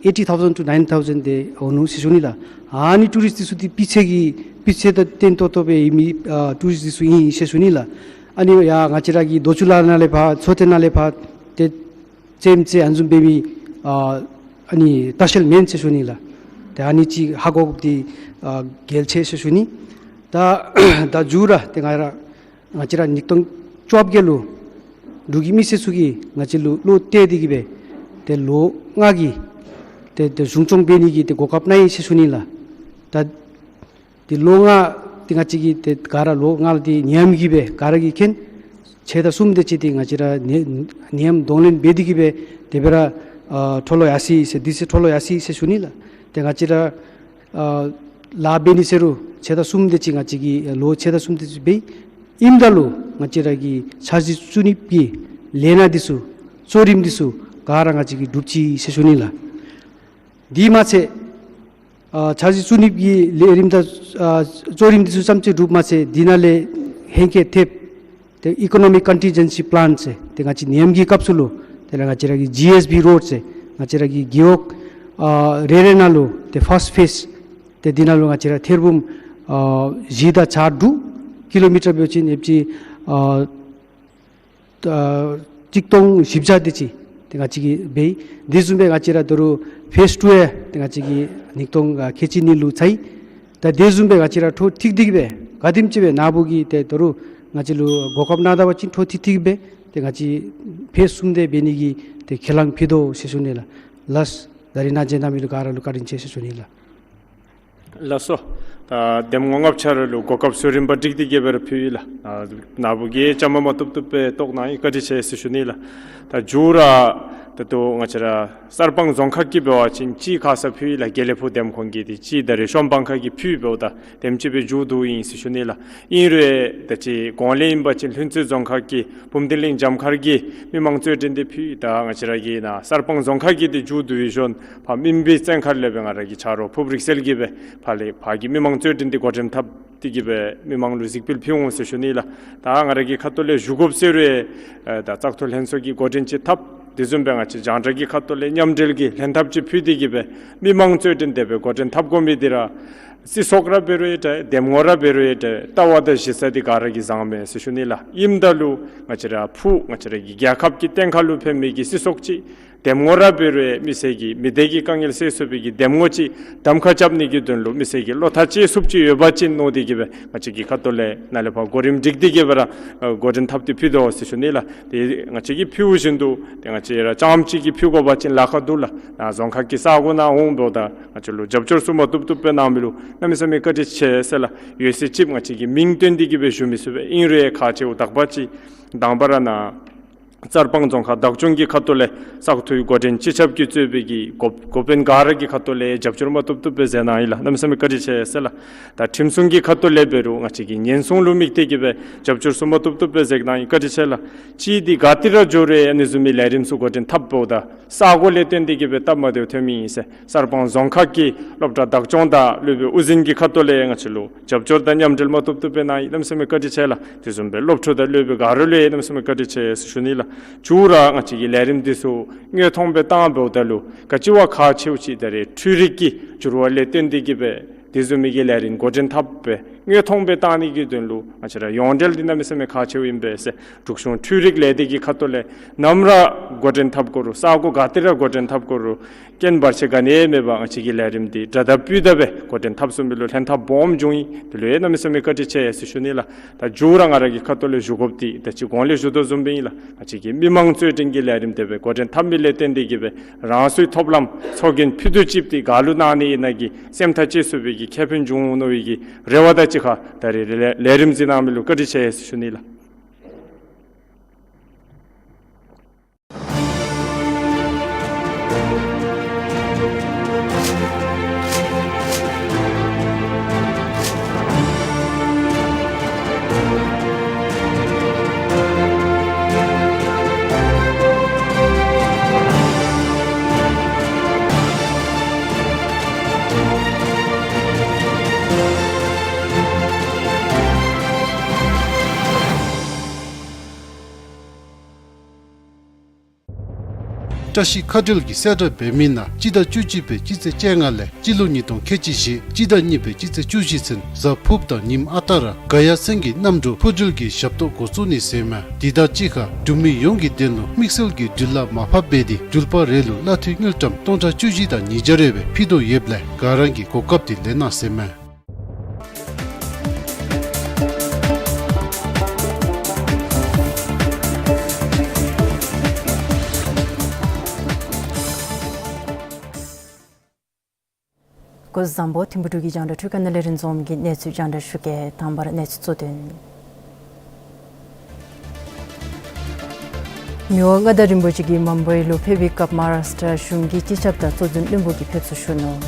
ཨ་eighty thousand to nine thousand དེ་འོང་ནུག་ཟེར་ཞུ་ནི་ལགས། ཨ་ནི་ཊུ་རིསཊ་འདི་ཚུ་འདི་སྤུས་ཚད་ཀྱི་སྤུས་ཚད་དང་བརྟན་ཏོག་ཏོ་སྦེ་ཨིན་མི་ཨ་ཊུ་རིསཊ་འདི་ཚུ་ཨིན་ཟེར་ཞུ་ནི་ལགས། ཨ་ནི་ཡང་ང་བཅས་ར་གི་རྡོ་ཆུ་ལ་ནང་ལས་ཕར་མཚོ་མཐའ་ནང་ལས་ཕར་ཏེ་རྩེདམོ་རྩེ་ཨ་ནི་བཟུམ་འབད་མི་ཨ་ཨ་ནི་ལྟ་བཤལ་མེན་ཟེར་ཞུ་ནི་ལགས། ཏེ་ཨ་ནི་ཅིག་ཧ་གོ་དགོཔ་འདི་ཨ་གལ་ཆེ་ཟེར་ཞུ་ནི། ད་ད་མཇུག་ར་ཏེ་ང་ར་ང་བཅས་ར་ཉིས་སྟོང་བཅོ་བརྒྱད་ལུ་འབྲུག་གི་མི་སེར་ཚུ་གིས་ང་བཅས་ལུ་བློ་གཏད་དེ་གི་སྦེ་ཏེ་ལོ་ལྔ་གི་ཏེ་ཏེ་གཞུང་སྐྱོང་འབད་ནི་གི་ཏེ་གོ་སྐབས་གནང་ཡི་ཟེར་ཞུ་ནི་ལགས། ད་ཏེ་ལོ་ལྔ་ཏེ་ང་བཅས་ཀྱིས་ཏེ་ག་ར་ལོ་ལྔ་ལུ་ཏེ་ནད་ཡམས་ཀྱིས་སྦེ་ག་ར་གིས་མཁྱེན། ཕྱེད་དང་གསུམ་དེ་ཅིག་ཏེ་ང་བཅས་ར་ནད་ནད་ཡམས་གདོང་ལེན་འབད་དེ་གི་སྦེ་དེ་སྦེ་ར་ཨ་འཕྲོ་བརླག་ཡར་སོ་ཡི་ཟེར་དུས་ཚོད་འཕྲོ་བརླག་ཡར་སོ་ཡི་ཟེར་ཞུ་ནི་ལགས། ཏེ་ང་བཅས་ར་ཨ་ལཱ་འབད་ནི་ཟེར་རུང་ཕྱེད་དང་གསུམ་དེ་ཅིག་ང་བཅས་ཀྱིས་ལོ་ཕྱེད་དང་གསུམ་དེ་ཅིག་འབད་ཨིནམ་ད་ལུ་ང་བཅས་ར་གི་འཆར་གཞི་བཙུགས་ནི་གི་ལས་སྣ་འདི་ཚུ་གཙོ་རིམ་འདི་ཚུ་ག་ར་ང་བཅས་ཀྱིས་འགྲུབ་ཅི་ཟེར་ཞུ་ནི་ལགས། དེ་མ་ཚད་ཨ་འཆར་གཞི་བཙུགས་ནི་གི་ལས་རིམ་དང་ཨ་གཙོ་རིམ་འདི་ཚུ་ཙམ་ཅིག་འགྲུབ་མ་ཚད་དེ་ནང་ལས་ཧེང་སྐལ་ཐེབས་ཏེ་ཨི་ཀོ་ནོ་མིག་ཀོན་ཊིན་ཇེན་སི་པི་ལཱན་ཟེར་ཏེ་ང་བཅས་ནད་ཡམས་ཀྱི་སྐབས་སུ་ལུ་དེ་ལས་ང་བཅས་ར་གི་ཇི་ཨེསི་བི་རོཌ་ཟེར་ང་བཅས་ར་གི་རྒེད་འོག་ཨ་རེ་རེ་ནང་ལུ་ཏེ་ཕཱསཊ་ཕེསི་ཏེ་དེ་ནང་ལུ་ང་བཅས་ར་ཐེར་འབུམ་ཨ་བཞི་དང་ཆ་དྲུག་ཀི་ལོ་མི་ཊར་འབད་བ་ཅིན་ཡོདཔ་ཅིག་ཨ་ཨ་གཅིག་སྟོང་བཞི་བརྒྱ་དེ་ཅིག་ཏེ་ང་བཅས་ཀྱིས་འབད་ཡི། དེ་བཟུམ་སྦེ་ང་བཅས་ར་ད་རུང་ཕེསི་ཊུ་ཡང་ཏེ་ང་བཅས་ཀྱིས་ཉིས་སྟོང་ཁལ་གཅིག་གཉིས་ལུ་ཚར་ཡི། ད་དེ་བཟུམ་སྦེ་ང་བཅས་ར་འཕྲོ་ཐིག་ཐིག་སྦེ་ག་དེམ་ཅིག་སྦེ་ནཱ་བུ་གིས་ཏེ་ད་རུང་ང་བཅས་ལུ་གོ་སྐབས་གནང་ད་པ་ཅིན་འཕྲོ་ཐིག་ཐིག་སྦེ་ཏེ་ང་བཅས་ཕེསི་གསུམ་དེ་འབད་ནི་གི་ཏེ་ཁས་བླངས་ཕུལ་དོ་ཟེར་ཞུ་ནི་ལགས། ལགས། ད་རིས་གནང་བྱིན་གནང་མི་ལུ་ག་ར་ལུ་བཀའ་དྲིན་ཆེ་ཟེར་ཞུ་ནི་ལགས། ལགས་སོ། ད་གདམ་ངོ་ལྔ་བཅུ་ལུ་གོ་སྐབས་ཚུ་རིམ་པ་བསྒྲིགས་ཏེ་གི་སྦེ་ར་ཕུལ་ཡི་ལགས། ཨ་ནཱ་བུ་གིས་བཅའ་མར་མ་བཏུབ་བཏུབ་སྦེ་གཏོགས་གནང་ཡི། བཀའ་དྲིན་ཆེ་ཟེར་ཞུ་ནི་ལགས། ད་མཇུག་ར་ད་ལྟོ་ང་བཅས་ར་གསར་སྤང་རྫོང་ཁག་གིས་འབད་བ་ཅིན་གཅིག་ཁ་ཙ་ཕུལ་ཡི་ལགས། དགེ་ལེགས་ཕུག་འདེམས་ཁོངས་ཀྱི་དེ་གཅིག་ད་རེས་གཞོན་སྤང་ཁག་གིས་ཕུལ་ཡི། འབདཝ་ད་དེམ་ཅིག་སྦེ་མཇུག་བསྡུ་ཡི་ཟེར་ཞུ་ནི་ལགས། ཨིན་རུང་ད་ཅི་གོང་ལས་ཨིན་པ་ཅིན་ལྷུན་རྩེ་རྫོང་ཁག་གི་བུམ་སྡིངས་གླིང་འཇམ་མཁར་གྱི་མི་མང་རྩོད་འགྲན་དེ་ཕུལ་ཡི། ད་ང་བཅས་ར་གི་ནཱ་གསར་སྤང་རྫོང་ཁག་གི་དེ་མཇུག་བསྡུ་བའི་ཤུལ་ཕར་སྨིན་པའི་བཙན་མཁར་ལས་སྦེ་ང་ར་གི་ཆ་རོགས་ཕུབ་རིག་གསལ་གྱིས་སྦེ་ཕར་ལས་ཕར་གྱི་མི་མང་རྩོད་འགྲན་དེ་འགོ་འདྲེན་འཐབ་སྟེ་གི་སྦེ་མི་མང་ལུ་གཟིགས་འབུལ་ཕུལ་འོང་ཟེར་ཞུ་ནི་ལགས། ད་ང་ར་གི་ཁ་ཐུག་ལས་ཞུ་དགོཔ་ཟེར་རུང་ཨེ་ད་བཙག་འཐུ་ལྷན་ཚོགས་ཀྱིས་འགོ་འདྲེན་ཅིག་འཐབ། དེ་བཟུམ་སྦེ་ང་བཅས་རྒྱང་བསྒྲགས་ཀྱི་ཁ་ཐུག་ལས་མཉམ་འབྲེལ་གྱི་ལྷན་ཐབས་ཅིག་ཕུལ་ཏེ་གི་སྦེ་མི་མང་རྩོད་འགྲན་དེ་སྦེ་འགོ་འདྲེན་འཐབ་དགོ་མི་དེ་ར་སྲིད་ཚོགས་ར་འབད་རུང་ཡང་འདྲ། འདེམས་ངོ་ར་འབད་རུང་ཡང་འདྲ། ལྟ་བ་དང་གཞི་རྩ་དེ་ག་ར་གིས་བཟང་མས་ཟེར་ཞུ་ནི་ལགས། ཨིནམ་ད་ལུ་ང་བཅས་ར་ཕུགས་ང་བཅས་ར་གི་རྒྱལ་ཁབ་ཀྱི་སྟེང་ཁ་ལུ་ཕན་མི་གི་སྲིད་ཚོགས་ཅིག་འདེམས་ངོ་ར་འབད་རུང་ཡང་མི་སེར་གྱི་མི་སྡེ་གི་དཀའ་ངལ་སེལ་ཚུགས་པའི་གི་འདེམས་ངོ་ཅིག་གདམ་ཁ་རྐྱབ་ནི་གི་དོན་ལུ་མི་སེར་གྱིས་བློ་ཐག་བཅད་ཚུགསཔ་ཅིག་ཡོད་པ་ཅིན་མནོ་སྟེ་གི་སྦེ་ང་བཅས་ཀྱི་ཁ་ཐུག་ལས་ནཱ་ལས་ཕར་གོ་རིམ་སྒྲིག་སྟེ་གི་སྦེ་ར་ཨ་འགོ་འདྲེན་འཐབ་སྟེ་ཕུལ་དོ་ཟེར་ཞུ་ནི་ལགས། དེ་ང་བཅས་ཀྱིས་ཕུལཝ་བཞིན་དུ་དེ་ང་བཅས་ར་རྐྱངམ་གཅིག་གིས་ཕུལ་དགོ་པ་ཅིན་ལཱ་ཁག་འདུག་ལགས། ནཱ་རྫོང་ཁག་གི་ས་གོ་ནང་འོང་འབདཝ་ད་ང་བཅས་ལུ་རྒྱབ་སྐྱོར་ཚུ་མ་བཏུབ་བཏུབ་སྦེ་གནང་མི་ལུ་གནམ་མེད་ས་མེད་བཀའ་དྲིན་ཆེ་ཟེར་ལགས། ཡོད་ཚད་ཅིག་ང་བཅས་ཀྱིས་མིང་བཏོན་ཏེ་གི་སྦེ་ཞུ་མི་ཚུགས་པས། ཨིན་རུང་ཡང་ཁག་ཆེཝ་དག་པ་ཅིག་དང་པ་ར་ནཱ་གསར་སྤང་རྫོང་ཁག་བདག་སྐྱོང་གི་ཁ་ཐུག་ལས་བཙག་འཐུའི་འགོ་འདྲེན་སྤྱི་ཁྱབ་ཀྱིས་གཙོས་པའི་གི་འགོ་འགོ་དཔོན་ག་ར་གི་ཁ་ཐུག་ལས་རྒྱབ་སྐྱོར་མ་བཏུབ་བཏུབ་སྦེ་མཛད་གནང་ཡི་ལགས། གནམ་མེད་ས་མེད་བཀའ་དྲིན་ཆེ་ཟེར་ལགས། ད་ཁྲིམས་སྲུང་གི་ཁ་ཐུག་ལས་འབད་རུང་ང་བཅས་ཀྱིས་ཉེན་སྲུང་ལུ་དམིགས་ཏེ་གི་སྦེ་རྒྱབ་སྐྱོར་ཚུ་མ་བཏུབ་བཏུབ་སྦེ་མཛད་གནང་ཡི། བཀའ་དྲིན་ཆེ་ལགས། གཅིག་འདི་ག་ཏེ་ར་འགྱོ་རུང་ཨ་ནི་བཟུམ་མའི་ལས་རིམ་ཚུ་འགོ་འདྲེན་འཐབ་འབདཝ་ད་ས་གོ་ལས་བརྟེན་ཏེ་གི་སྦེ་སྟབས་མ་བདེཝ་ཐོན་མི་ཨིན་ཟེར་གསར་སྤང་རྫོང་ཁག་གི་སློབ་གྲྭ་བདག་སྐྱོང་དང་སློབ་དཔོན་དབུ་འཛིན་གྱི་ཁ་ཐུག་ལས་ང་བཅས་ལུ་རྒྱབ་སྐྱོར་དང་མཉམ་འབྲེལ་མ་བཏུབ་བཏུབ་སྦེ་གནང་ཡི། གནམ་མེད་ས་མེད་བཀའ་དྲིན་ཆེ་ལགས། དེ་བཟུམ་སྦེ་སློབ་ཕྲུག་དང་སློབ་དཔོན་ག་ར་ལུ་ཡང་གནམ་མེད་ས་མེད་བཀའ་དྲིན་ཆེ་ཟེར་ཞུ་ནི་ལགས། མཇུག་ར་ང་བཅས་ཀྱི་ལས་རིམ་འདི་ཚུ་དངོས་མཐོང་སྦེ་བཏང་འབདཝ་ད་ལུ་ག་ཅི་བ་ཁག་ཆེཝ་ཅིག་ད་རེས་འཕྲུལ་རིག་གི་འགྱུར་བ་ལས་བརྟེན་ཏེ་གི་སྦེ་དེ་བཟུམ་མའི་གི་ལས་རིམ་འགོ་འདྲེན་འཐབ་སྦེ་དངོས་མཐོང་སྦེ་བཏང་ནི་གི་དོན་ལུ་ང་བཅས་ར་ཡོངས་འབྲེལ་འདི་གནམ་མེད་ས་མེད་ཁག་ཆེཝ་ཨིན་པས་ཟེར། འབྲུག་གཞུང་འཕྲུལ་རིག་ལས་སྡེ་གི་ཁ་ཐུག་ལས་ནམ་ར་འགོ་འདྲེན་འཐབ་དགོ་རུང་ས་གོ་ག་ཏེ་ར་འགོ་འདྲེན་འཐབ་དགོ་རུང་རྐྱེན་བར་ཆད་ག་ནི་ཡང་མེད་པར་ང་བཅས་ཀྱི་ལས་རིམ་འདི་དྲག་དྲག་སྤུས་དག་སྦེ་འགོ་འདྲེན་འཐབ་ཚུགས་མི་ལུ་ལྷན་ཐབས་སྦོམ་བྱུང་ཡི། དེ་ལུ་ཡང་གནམ་མེད་ས་མེད་བཀའ་དྲིན་ཆེ་ཟེར་ཞུ་ནི་ལགས། ད་མཇུག་ར་ང་ར་གི་ཁ་ཐུག་ལས་ཞུ་དགོཔ་འདི་ད་ཅི་གོང་ལས་ཞུ་དོ་བཟུམ་སྦེ་ཨིན་ལགས། ང་བཅས་ཀྱི་མི་མང་རྩོད་འགྲན་གྱི་ལས་རིམ་དེ་སྦེ་འགོ་འདྲེན་འཐབ་མི་ལས་བརྟེན་ཏེ་གི་སྦེ་རང་སོའི་ཐོབ་ལམ་ཚོགས་རྒྱན་ཕུད་རྡོག་གཅིགཔོ་འདི་ག་ལུ་གནང་ནི་ཨིན་ན་གི་སེམས་ཐག་བཅད་ཚུགས་པའི་གི་ཁེ་ཕན་འབྱུང་འོང་མནོ་བའི་གི་རེ་བ་དང་གཅིག་ཁར་ད་རེས་ལས་ལས་རིམ་གཟིགས་གནང་མི་ལུ་བཀའ་དྲིན་ཆེ་ཟེར་ཞུ་ནི་ལགས། བཀྲ་ཤིས་མཁའ་འགྲུལ་གྱིས་གསལ་བསྒྲགས་འབད་མི་ནང་སྤྱི་ཟླ་བཅུ་གཅིག་པའི་སྤྱི་ཚེས་བཅོ་ལྔ་ལས་སྤྱི་ལོ་ཉིས་སྟོང་ཁལ་གཅིག་བཞི་སྤྱི་ཟླ་གཉིས་པའི་སྤྱི་ཚེས་བཅུ་བཞི་ཚུན་གཟའ་ཕུརཔ་དང་ཉིནམ་ཨ་རྟག་ར་ག་ཡ་སེང་གེ་གནམ་གྲུ་འཕུར་འགྲུལ་གྱི་ཞབས་ཏོག་འགོ་བཙུགས་ནི་ཟེར་མས། དེ་དང་གཅིག་ཁར་འགྲུལ་མི་ཡོངས་ཀྱི་དོན་ལུ་དམིགས་བསལ་གྱི་འགྲུལ་གླ་མར་ཕབ་འབད་དེ་འགྲུལ་པ་རེ་ལུ་གླ་འཐུས་དངུལ་ཀྲམ་སྟོང་ཕྲག་བཅུ་བཞི་དང་ཉིས་བརྒྱ་རེ་སྦེ་ཕུལ་དོ་ཡོདཔ་ལས་ག་ར་གིས་གོ་སྐབས་དེ་ལེན་གནང་ཟེར་མས། སྐུ་གཟུགས་བཟང་པོ། ཐིམ་ཕུ་འབྲུག་གི་རྒྱང་བསྒྲགས་འཕྲུལ་ཁང་ནང་ལས་རིན་འཛོམས་ཀྱིས་གནས་ཚུལ་རྒྱང་བསྒྲགས་ཞུ་གེ། དང་པ་ར་གནས་ཚུལ་གཙོ་དོན། མི་དབང་མངའ་བདག་རིན་པོ་ཆེ་གིས་མུམ་བའི་ལུ་ཕེབས་པའི་སྐབས་མ་ཧཱ་རཱཥྚ་གཞུང་གི་སྤྱི་ཁྱབ་དང་གཙོ་འཛིན་བློན་པོ་གིས་ཕེབས་བསུ་ཞུ་ནུག།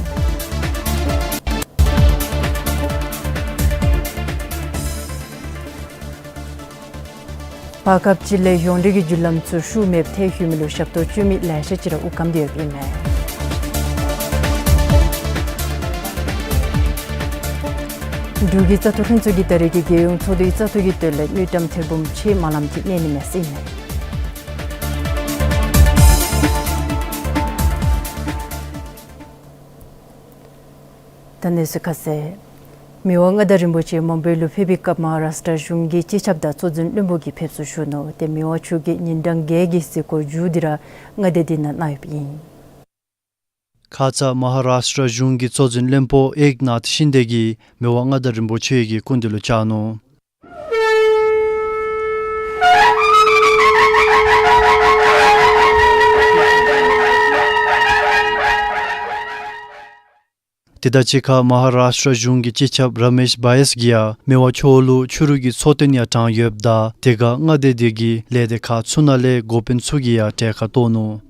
བར་སྐབས་ཅིག་ལས་ཡོངས་འབྲེལ་གྱི་བརྒྱུད་ལམ་ཚུ་ཤུགས་མེདཔ་ཐལ་ཡོད་མི་ལུ་ཞབས་ཏོག་སྤྱོད་མི་ལེ་ཤ་ཅིག་ར་དབུགས་སྐམ་སྟེ་ཡོདཔ་ཨིན་མས། འབྲུག་གི་བཙག་འཐུ་ལྷན་ཚོགས་ཀྱིས་ད་རེས་ཀྱི་རྒྱལ་ཡོངས་ཚོགས་འདུའི་བཙག་འཐུ་གི་དོན་ལས་དངུལ་ཀྲམ་ཐེར་འབུམ་ཕྱེད་དམའ་ལམ་ཅིག་གནས་ནི་མས་ཟེར་ཨིན་མས། ད་གནས་ཚུལ་ཁ་གསལ། མི་དབང་མངའ་བདག་རིན་པོ་ཆེ་མུམ་བའི་ལུ་ཕེབས་པའི་སྐབས་མ་ཧཱ་རཱཥྚ་གཞུང་གི་སྤྱི་ཁྱབ་དང་གཙོ་འཛིན་བློན་པོ་གིས་ཕེབས་བསུ་ཞུ་ནུག། ཏེ་མི་དབང་མཆོག་གིས་ཉིན་གྲངས་བརྒྱད་ཀྱི་གཟིགས་སྐོར་མཇུག་བསྡུ་ར་མངའ་སྡེ་འདི་ནང་གནང་ཡོདཔ་ཨིན། ཁ་ཙ་མ་ཧཱ་རཱཥྚ་གཞུང་གི་གཙོ་འཛིན་བློན་པོ་ཨེག་ནཱཐ་ཤིན་དེ་གིས་མི་དབང་མངའ་བདག་རིན་པོ་ཆེ་གི་སྐུ་མདུན་ལུ་བཅར་ནུག། དེ་དང་གཅིག་ཁར་མ་ཧཱ་རཱཤ་ཊྲ་གཞུང་གི་སྤྱི་ཁྱབ་ར་མེཤ་བྷ་ཡེས་ཀྱིས་ཡང་མི་དབང་མཆོག་ལུ་ཕྱི་རུ་གི་འཚོ་རྟེན་ཡང་དྲངས་ཡོདཔ་ད་དེ་ཁར་མངའ་སྡེ་དེ་གི་ལས་སྡེ་ཁག་ཚུ་ནང་ལས་འགོ་དཔོན་ཚུ་གིས་ཡང་གྲལ་ཁར་གཏོགས་ནུག།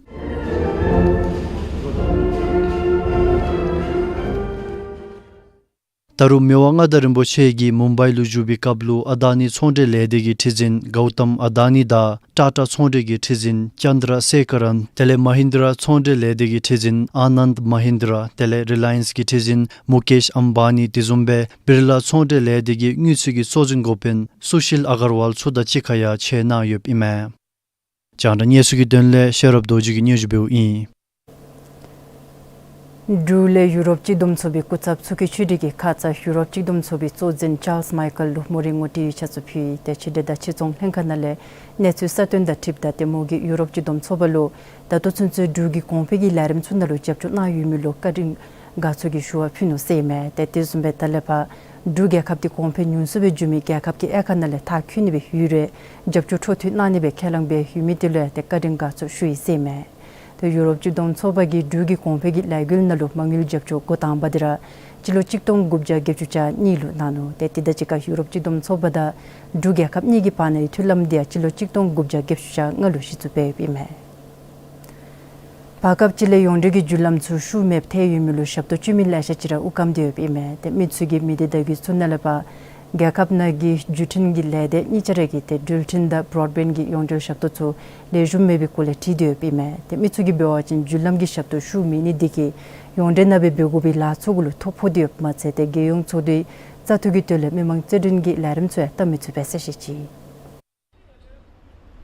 ད་རུང་མི་དབང་མངའ་བདག་རིན་པོ་ཆེ་གིས་མུམ་བྷའི་ལུ་བཞུགས་པའི་སྐབས་ལུ་ཨ་དཱ་ནི་ཚོང་འབྲེལ་ལས་སྡེ་གི་ཁྲི་འཛིན་གའུ་ཏམ་ཨ་དཱ་ནི་དང་ཊཱ་ཊ་ཚོང་འབྲེལ་གྱི་ཁྲི་འཛིན་ཅཱན་དྲ་སེ་ཁ་རན། དེ་ལས་མ་ཧིན་དྲ་ཚོང་འབྲེལ་ལས་སྡེ་གི་ཁྲི་འཛིན་ཨ་ནནྡ་མ་ཧིན་དྲ། དེ་ལས་རི་ལ་ཡེནསི་གི་ཁྲི་འཛིན་མུ་ཀེཤ་ཨམ་བཱ་ནི། དེ་བཟུམ་སྦེ་བིར་ལ་ཚོང་འབྲེལ་ལས་སྡེ་གི་དངུལ་རྩིས་ཀྱི་གཙོ་འཛིན་འགོ་དཔོན་སུ་ཤིལ་ཨ་གར་ཝཱལ་ཚུ་དང་གཅིག་ཁར་ཡང་ཕྱད་གནང་ཡོདཔ་ཨིན་མས། རྒྱང་བསྒྲགས་གནས་ཚུལ་གྱི་དོན་ལས་ཤེས་རབ་རྡོ་རྗེ་གིས་སྙན་ཞུ་འབདཝ་ཨིན། འབྲུག་ལས་ཡུ་རོབ་གཅིག་བསྡོམས་ཚོགས་པའི་སྐུ་ཚབ་ཚོགས་ཀྱི་ཆོས་སྒྲིག་གི་ཁ་ཙ་ཡུ་རོབ་གཅིག་བསྡོམས་ཚོགས་པའི་གཙོ་འཛིན་ཅཱལསི་མའི་ཀཱལ་ལུ་མོ་རའི་ངོ་སྤྲོད་ཡིག་ཆ་ཚུ་ཕུལ་ཡི། ཏེ་ཕྱི་འབྲེལ་དང་ཕྱི་ཚོང་ལྷན་ཁག་ནང་ལས་གནས་ཚུལ་གསར་བཏོན་དང་འཁྲིལཝ་ད་ཏེ་མོ་གིས་ཡུ་རོབ་གཅིག་བསྡོམས་ཚོགས་པ་ལུ་ད་ལྟོ་ཚུན་ཚོད་འབྲུག་གི་གོང་འཕེལ་གྱི་ལས་རིམ་ཚུ་ནང་ལུ་རྒྱབ་སྐྱོར་གནང་ཡོད་མི་ལུ་བཀའ་དྲིན་དགའ་ཚོར་གྱི་ཞུ་བ་ཕུལ་ནུག་ཟེར་ཨིན་མས། ཏེ་དེ་བཟུམ་སྦེ་ད་ལས་ཕར་འབྲུག་རྒྱལ་ཁབ་འདི་གོང་འཕེལ་ཉུང་སུ་སྦེ་འགྱོ་མི་རྒྱལ་ཁབ་ཀྱི་དབྱེ་ཁག་ནང་ལས་མཐར་འཁྱོལ་ནི་སྦེ་ཡོད་རུང་རྒྱབ་སྐྱོར་འཕྲོ་མཐུད་གནང་ནི་སྦེ་ཁས་བླངས་འབད་ཡོད་མི་དེ་ལུ་ཡང་ཏེ་བཀའ་དྲིན་དགའ་ཚོར་ཞུ་ཡི་ཟེར་ཨིན་མས། ཏེ་ཡུ་རོབ་གཅིག་བསྡོམས་ཚོགས་པ་གིས་འབྲུག་གི་གོང་འཕེལ་གྱི་ལས་འགུལ་ནང་ལུ་མ་དངུལ་རྒྱབ་སྐྱོར་འགོ་དང་པ་འདི་ར་སྤྱི་ལོ་གཅིག་སྟོང་དགུ་བརྒྱ་བརྒྱད་ཅུ་གྱ་གཉིས་ལུ་གནང་ནུག། ཏེ་དེ་དང་གཅིག་ཁར་ཡུ་རོབ་གཅིག་བསྡོམས་ཚོགས་པ་དང་འབྲུག་རྒྱལ་ཁབ་གཉིས་ཀྱི་བར་ན་གི་མཐུན་ལམ་འདི་ཡང་སྤྱི་ལོ་གཅིག་སྟོང་དགུ་བརྒྱ་བརྒྱད་ཅུ་གྱ་ལྔ་ལུ་གཞི་བཙུགས་འབད་ཡོདཔ་ཨིན་མས། བར་སྐབས་ཅིག་ལས་ཡོངས་འབྲེལ་གྱི་བརྒྱུད་ལམ་ཚུ་ཤུགས་མེདཔ་ཐལ་ཡོད་མི་ལུ་ཞབས་ཏོག་སྤྱོད་མི་ལེ་ཤ་ཅིག་ར་དབུགས་སྐམ་སྟེ་ཡོདཔ་ཨིན་མས། ཏེ་མི་ཚུ་གིས་མི་སྡེ་བརྡ་བརྒྱུད་ཚུ་ནང་ལས་ཕར་རྒྱལ་ཁབ་ནང་གི་བརྒྱུད་འཕྲིན་གྱི་ལས་སྡེ་གཉིས་ཆ་ར་གིས་ཏེ་འགྲུལ་འཕྲིན་དང་བྲོཌ་བེནཌ་གྱི་ཡོངས་འབྲེལ་ཞབས་ཏོག་ཚུ་ལེགས་ཤོམ་མེད་པའི་སྐོར་ལས་དྲིས་ཏེ་ཡོདཔ་ཨིན་མས། ཏེ་མི་ཚུ་གིས་འབད་བ་ཅིན་བརྒྱུད་ལམ་གྱི་ཞབས་ཏོག་ཤུགས་མེད་ནི་འདི་གིས་ཡོངས་འབྲེལ་ནང་སྦེ་འབད་དགོ་པའི་ལཱ་ཚུ་གུ་ལུ་ཐོ་ཕོག་སྟེ་ཡོདཔ་མ་ཚད་ཏེ་རྒྱལ་ཡོངས་ཚོགས་འདུའི་བཙག་འཐུ་གི་དོན་ལས་མི་མང་རྩོད་འགྲན་གྱི་ལས་རིམ་ཚུ་ཡང་སྟབས་མི་བཙུགས་པས་ཟེར་བཤད་ཅི།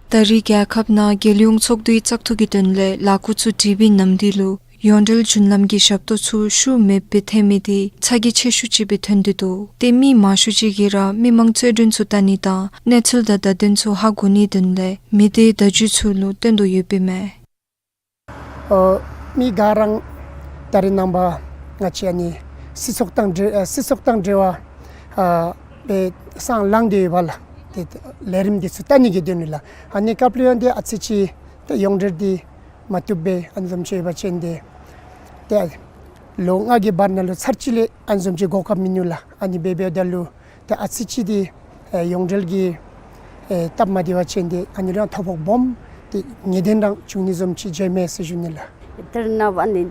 ད་རེས་རྒྱལ་ཁབ་ནང་རྒྱལ་ཡོངས་ཚོགས་འདུའི་བཙག་འཐུ་གི་དོན་ལས་ལཱ་འགོ་ཚུ་སྒྲིག་པའི་ནམ་དུས་ལུ་ཡོངས་འབྲེལ་བརྒྱུད་ལམ་གྱི་ཞབས་ཏོག་ཚུ་ཤུགས་མེདཔ་སྦེ་ཐལ་མི་འདི་ཚ་གྱང་ཆེ་ཤོས་ཅིག་སྦེ་ཐོན་ཏེ་འདུག། ཏེ་མི་མང་ཤོས་ཅིག་གིས་ར་མི་མང་རྩོད་འགྲན་ཚུ་བལྟ་ནི་དང་གནས་ཚུལ་དང་བརྡ་དོན་ཚུ་ཧ་གོ་ནིའི་དོན་ལས་མི་སྡེའི་བརྡ་བརྒྱུད་ཚུ་ལུ་བཏོན་དོ་ཡོདཔ་ཨིན་མས། ཨོ་མི་ག་ར་ད་རེས་ནངས་པ་ང་བཅས་ཨ་ནི་སྲིད་ཚོགས་དང་འབྲེལ་ཨ་སྲིད་ཚོགས་དང་འབྲེལ་བ་ཨ་སྦེ་སང་ལངས་ཏེ་ཡོདཔ་ལགས། ཏེ་ལས་རིམ་འདི་ཚུ་བལྟ་ནི་གི་དོན་ལུ་ལགས། ཨ་ནི་སྐབས་ལུ་ཡང་ཏེ་ཨ་ཙི་ཅིག་ཏེ་ཡོངས་འབྲེལ་འདི་མ་བཏུབ་པས། ཨ་ནི་བཟུམ་ཅིག་ཡོད་པ་ཅིན་ཏེ་ཏེ་ལོ་ལྔ་གི་བར་ན་ལུ་ཚར་གཅིག་ལས་ཨ་ནི་བཟུམ་ཅིག་གོ་སྐབས་མིན་ནུག་ལགས། ཨ་ནི་འབད་འབདཝ་ད་ལུ་ཏེ་ཨ་ཙི་ཅིག་འདི་ཨེ་ཡོངས་འབྲེལ་གྱི་ཨེ་སྟབས་མ་བདེ་བ་ཅིན་ཏེ་ཨ་ནི་ལུ་ཡང་ཐོ་ཕོག་སྦོམ་ཏེ་ངེས་གཏན་ར་བྱུང་ནི་བཟུམ་ཅིག་མཇལ་མས་ཟེར་ཞུ་ནི་ལགས། ད་རེས་ནངས་པ་ཨ་ནི་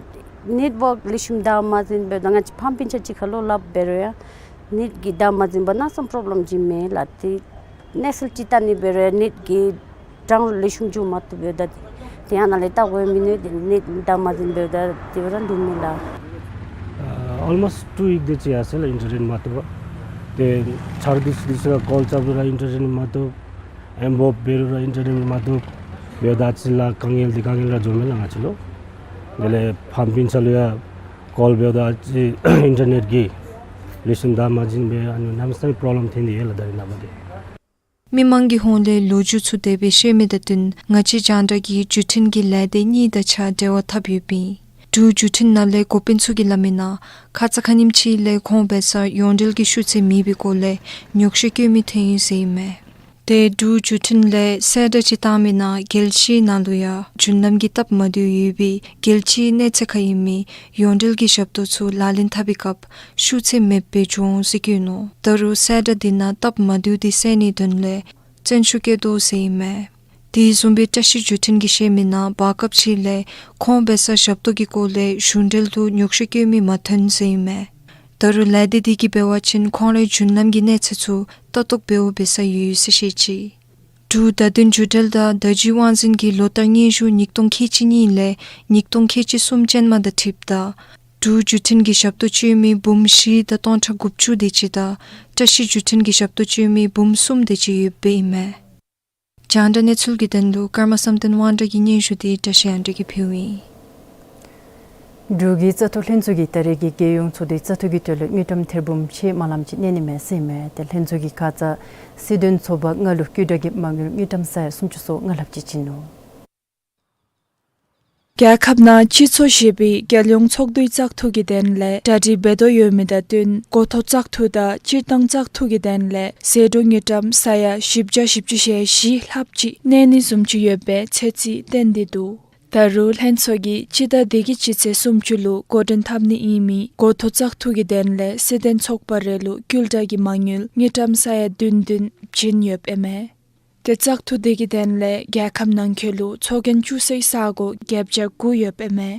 ནེཊ་ཝོརཀ་ལེགས་ཤོམ་བདའ་མ་ཟུན་འབདཝ་ད་ང་བཅས་ཕམ་སྤུན་ཆ་གཅིག་ཁར་ལུ་སླབ་འབད་རུང་ཡང་ནེཊ་ཀྱི་བདའ་མ་ཟུན་པར་གནམ་མེད་ས་མེད་པྲོབ་ལེམ་ཅིག་མས་ལགས། ཏེ་གནས་ཚུལ་ཅིག་བལྟ་ནི་འབད་རུང་ཡང་ནེཊ་ཀྱི་གྲངས་ལེགས་ཤོམ་འགྱོ་མ་བཏུབ་འབདཝ་ད་ཏེ་ཡང་ནཱ་ལས་བལྟ་དགོ་མི་ནི་ཏེ་ནེཊ་བདའ་མ་ཟུན་འབདཝ་ད་དེ་སྦེ་ར་ལུས་ནུག་ལགས། ཨ་ཨོལ་མོསཊ་ཊུ་ཝིཀ་དེ་ཅིག་ཡར་སོང་ལགས། ཨིན་ཊར་ནེཊ་མ་བཏུབ་པར། ཏེ་ཆ་རོགས་འདི་ཚུ་གིས་ཀོལ་རྐྱབ་རུང་ར་ཨིན་ཊར་ནེཊ་མ་བཏུབ། ཨེམ་བོབ་འབད་རུང་ར་ཨིན་ཊར་ནེཊ་མ་བཏུབ། འབདཝ་ད་ཨ་ཙི་ལགས་དཀའ་ངལ་འདི་དཀའ་ངལ་ར་འགྱོཝ་མས་ལགས་ང་བཅས་ལུ། དེ་ལས་ཕམ་སྤུན་ཆ་ལུ་ཡང་ཀོལ་འབདཝ་ད་ཨ་ཙི་ཨིན་ཊར་ནེཊ་ཀྱིས་ལེགས་ཤོམ་བདའ་མ་ཟུན་པར་ཨ་ནི་གནམ་མེད་ས་མེད་པྲོབ་ལེམ་ཐོན་ཏེ་ཡོད་ལགས་ད་རེས་ནངས་པ་འདི། མི་མང་གི་ཧོངས་ལས་ལོ་རྒྱུས་ཚུ་དེ་སྦེ་བཤད་མི་དང་བསྟུན་ང་བཅས་རྒྱང་བསྒྲགས་ཀྱིས་བརྒྱུད་འཕྲིན་གྱི་ལས་སྡེ་གཉིས་དང་གཅིག་ཁར་འབྲེལ་བ་འཐབ་ཡོདཔ་ཨིན། འབྲུག་བརྒྱུད་འཕྲིན་ནང་ལས་འགོ་དཔོན་ཚུ་གིས་སླབ་མིའི་ནང་ཁ་ཙ་ཁ་ཉིནམ་ཅིག་ལས་ཁོང་འབད་སར་ཡོངས་འབྲེལ་གྱི་ཤུགས་ཚད་མེད་པའི་སྐོར་ལས་ཉོགས་བཤད་བཀོད་མི་ཐོན་ཡི་ཟེར་ཨིན་མས། ཏེ་འབྲུག་བརྒྱུད་འཕྲིན་ལས་གསལ་བསྒྲགས་ཅིག་བཏང་མིའི་ནང་རྒྱལ་སྤྱིའི་ནང་ལུ་ཡང་རྒྱུན་ལམ་གྱི་སྟབས་མ་བདེཝ་ཡོད་པའི་རྒྱལ་སྤྱིའི་གནས་ཚད་ཁར་ཨིན་མི་ཡོངས་འབྲེལ་གྱི་ཞབས་ཏོག་ཚུ་ལག་ལེན་འཐབ་པའི་སྐབས་ཤུགས་ཚད་མེདཔ་སྦེ་འགྱོ་འོང་ཟེར་བཀོད་ནུག། ད་རུང་གསལ་བསྒྲགས་འདི་ནང་སྟབས་མ་བདེཝ་འདི་སེལ་ནིའི་དོན་ལས་བརྩོན་ཤུགས་བསྐྱེད་དོ་ཟེར་ཨིན་མས། དེ་བཟུམ་སྦེ་བཀྲ་ཤིས་བརྒྱུད་འཕྲིན་གྱིས་བཤད་མིའི་ནང་བར་སྐབས་ཅིག་ལས་ཁོང་འབད་སར་ཞབས་ཏོག་གི་སྐོར་ལས་གཞུང་འབྲེལ་དུ་ཉོགས་བཤད་བཀོད་མི་མ་ཐོན་ཟེར་ཨིན་མས། ད་རུང་ལས་སྡེ་འདི་གིས་འབད་བ་ཅིན་ཁོང་རའི་རྒྱུན་ལམ་གྱི་གནས་ཚད་ཚུ་ལྟ་རྟོག་འབདཝ་འབད་ས་ཡོད་ཟེར་བཤད་ཅི། འབྲུག་བརྡ་དོན་བརྒྱུད་འབྲེལ་དང་བརྡ་བརྒྱུད་དབང་འཛིན་གྱིས་ལོ་ལྟར་སྙན་ཞུ་ཉིས་སྟོང་ཁལ་གཅིག་གཉིས་ལས་ཉིས་སྟོང་ཁལ་གཅིག་གསུམ་ཅན་མ་དང་འཁྲིལཝ་ད་འབྲུག་བརྒྱུད་འཕྲིན་གྱི་ཞབས་ཏོག་སྤྱོད་མི་འབུམ་བཞི་དང་སྟོང་ཕྲག་དགུ་བཅུ་དེ་ཅིག་དང་བཀྲ་ཤིས་བརྒྱུད་འཕྲིན་གྱི་ཞབས་ཏོག་སྤྱོད་མི་འབུམ་གསུམ་དེ་ཅིག་ཡོདཔ་ཨིན་མས། རྒྱང་བསྒྲགས་གནས་ཚུལ་གྱི་དོན་ལུ་ཀརྨ་བསམ་གཏན་དབང་གྲགས་ཀྱི་སྙན་ཞུ་འདི་བཀྲ་ཤིས་དབང་གྲགས་ཀྱིས་ཕུལཝ་ཨིན། འབྲུག་གི་བཙག་འཐུ་ལྷན་ཚོགས་ཀྱིས་ད་རེས་ཀྱི་རྒྱལ་ཡོངས་ཚོགས་འདུའི་བཙག་འཐུ་གི་དོན་ལུ་དངུལ་ཀྲམ་ཐེར་འབུམ་ཕྱེད་དམའ་ལམ་ཅིག་གནས་ནི་མས་ཟེར་ཨིན་མས། ཏེ་ལྷན་ཚོགས་ཀྱི་ཁ་ཙ་སྲིད་དོན་ཚོགས་པ་ལྔ་ལུ་བསྐྱོད་གྲབས་ཀྱི་མ་དངུལ་དངུལ་ཀྲམ་ས་ཡ་སུམ་ཅུ་སོ་ལྔ་ལྷགཔ་ཅིག་བྱིན་ནུག། རྒྱལ་ཁབ་ནང་སྤྱི་ཚོགས་བཞི་པའི་རྒྱལ་ཡོངས་ཚོགས་འདུའི་བཙག་འཐུ་གི་དོན་ལས་གྲ་སྒྲིག་འབད་དོ་ཡོད་མི་དང་བསྟུན་འགོ་ཐོག་བཙག་འཐུ་དང་སྤྱིར་བཏང་བཙག་འཐུ་གི་དོན་ལས་ཟད་འགྲོ་དངུལ་ཀྲམ་ས་ཡ་བཞི་བརྒྱ་བཞི་བཅུ་ཞེ་བཞི་ལྷགཔ་ཅིག་གནས་ནི་བཟུམ་ཅིག་ཡོད་པའི་ཚོད་རྩིས་བཏོན་ཏེ་འདུག། ད་རུང་ལྷན་ཚོགས་ཀྱིས་སྤྱི་ཟླ་འདི་གི་སྤྱི་ཚེས་སུམ་ཅུ་ལུ་འགོ་འདྲེན་འཐབ་ནི་ཨིན་མི་འགོ་ཐོག་བཙག་འཐུ་གི་དོན་ལས་སྲིད་དོན་ཚོགས་པ་རེ་ལུ་སྐུལ་ལྕག་གི་མ་དངུལ་དངུལ་ཀྲམ་ས་ཡ་བདུན་བདུན་བྱིན་ཡོདཔ་ཨིན་མས། ཏེ་བཙག་འཐུ་འདི་གི་དོན་ལས་རྒྱལ་ཁབ་ནང་འཁོད་ལུ་ཚོགས་རྒྱན་བཙུགས་སའི་ས་སྒོ་བརྒྱད་བརྒྱ་དགུ་ཡོདཔ་ཨིན་མས།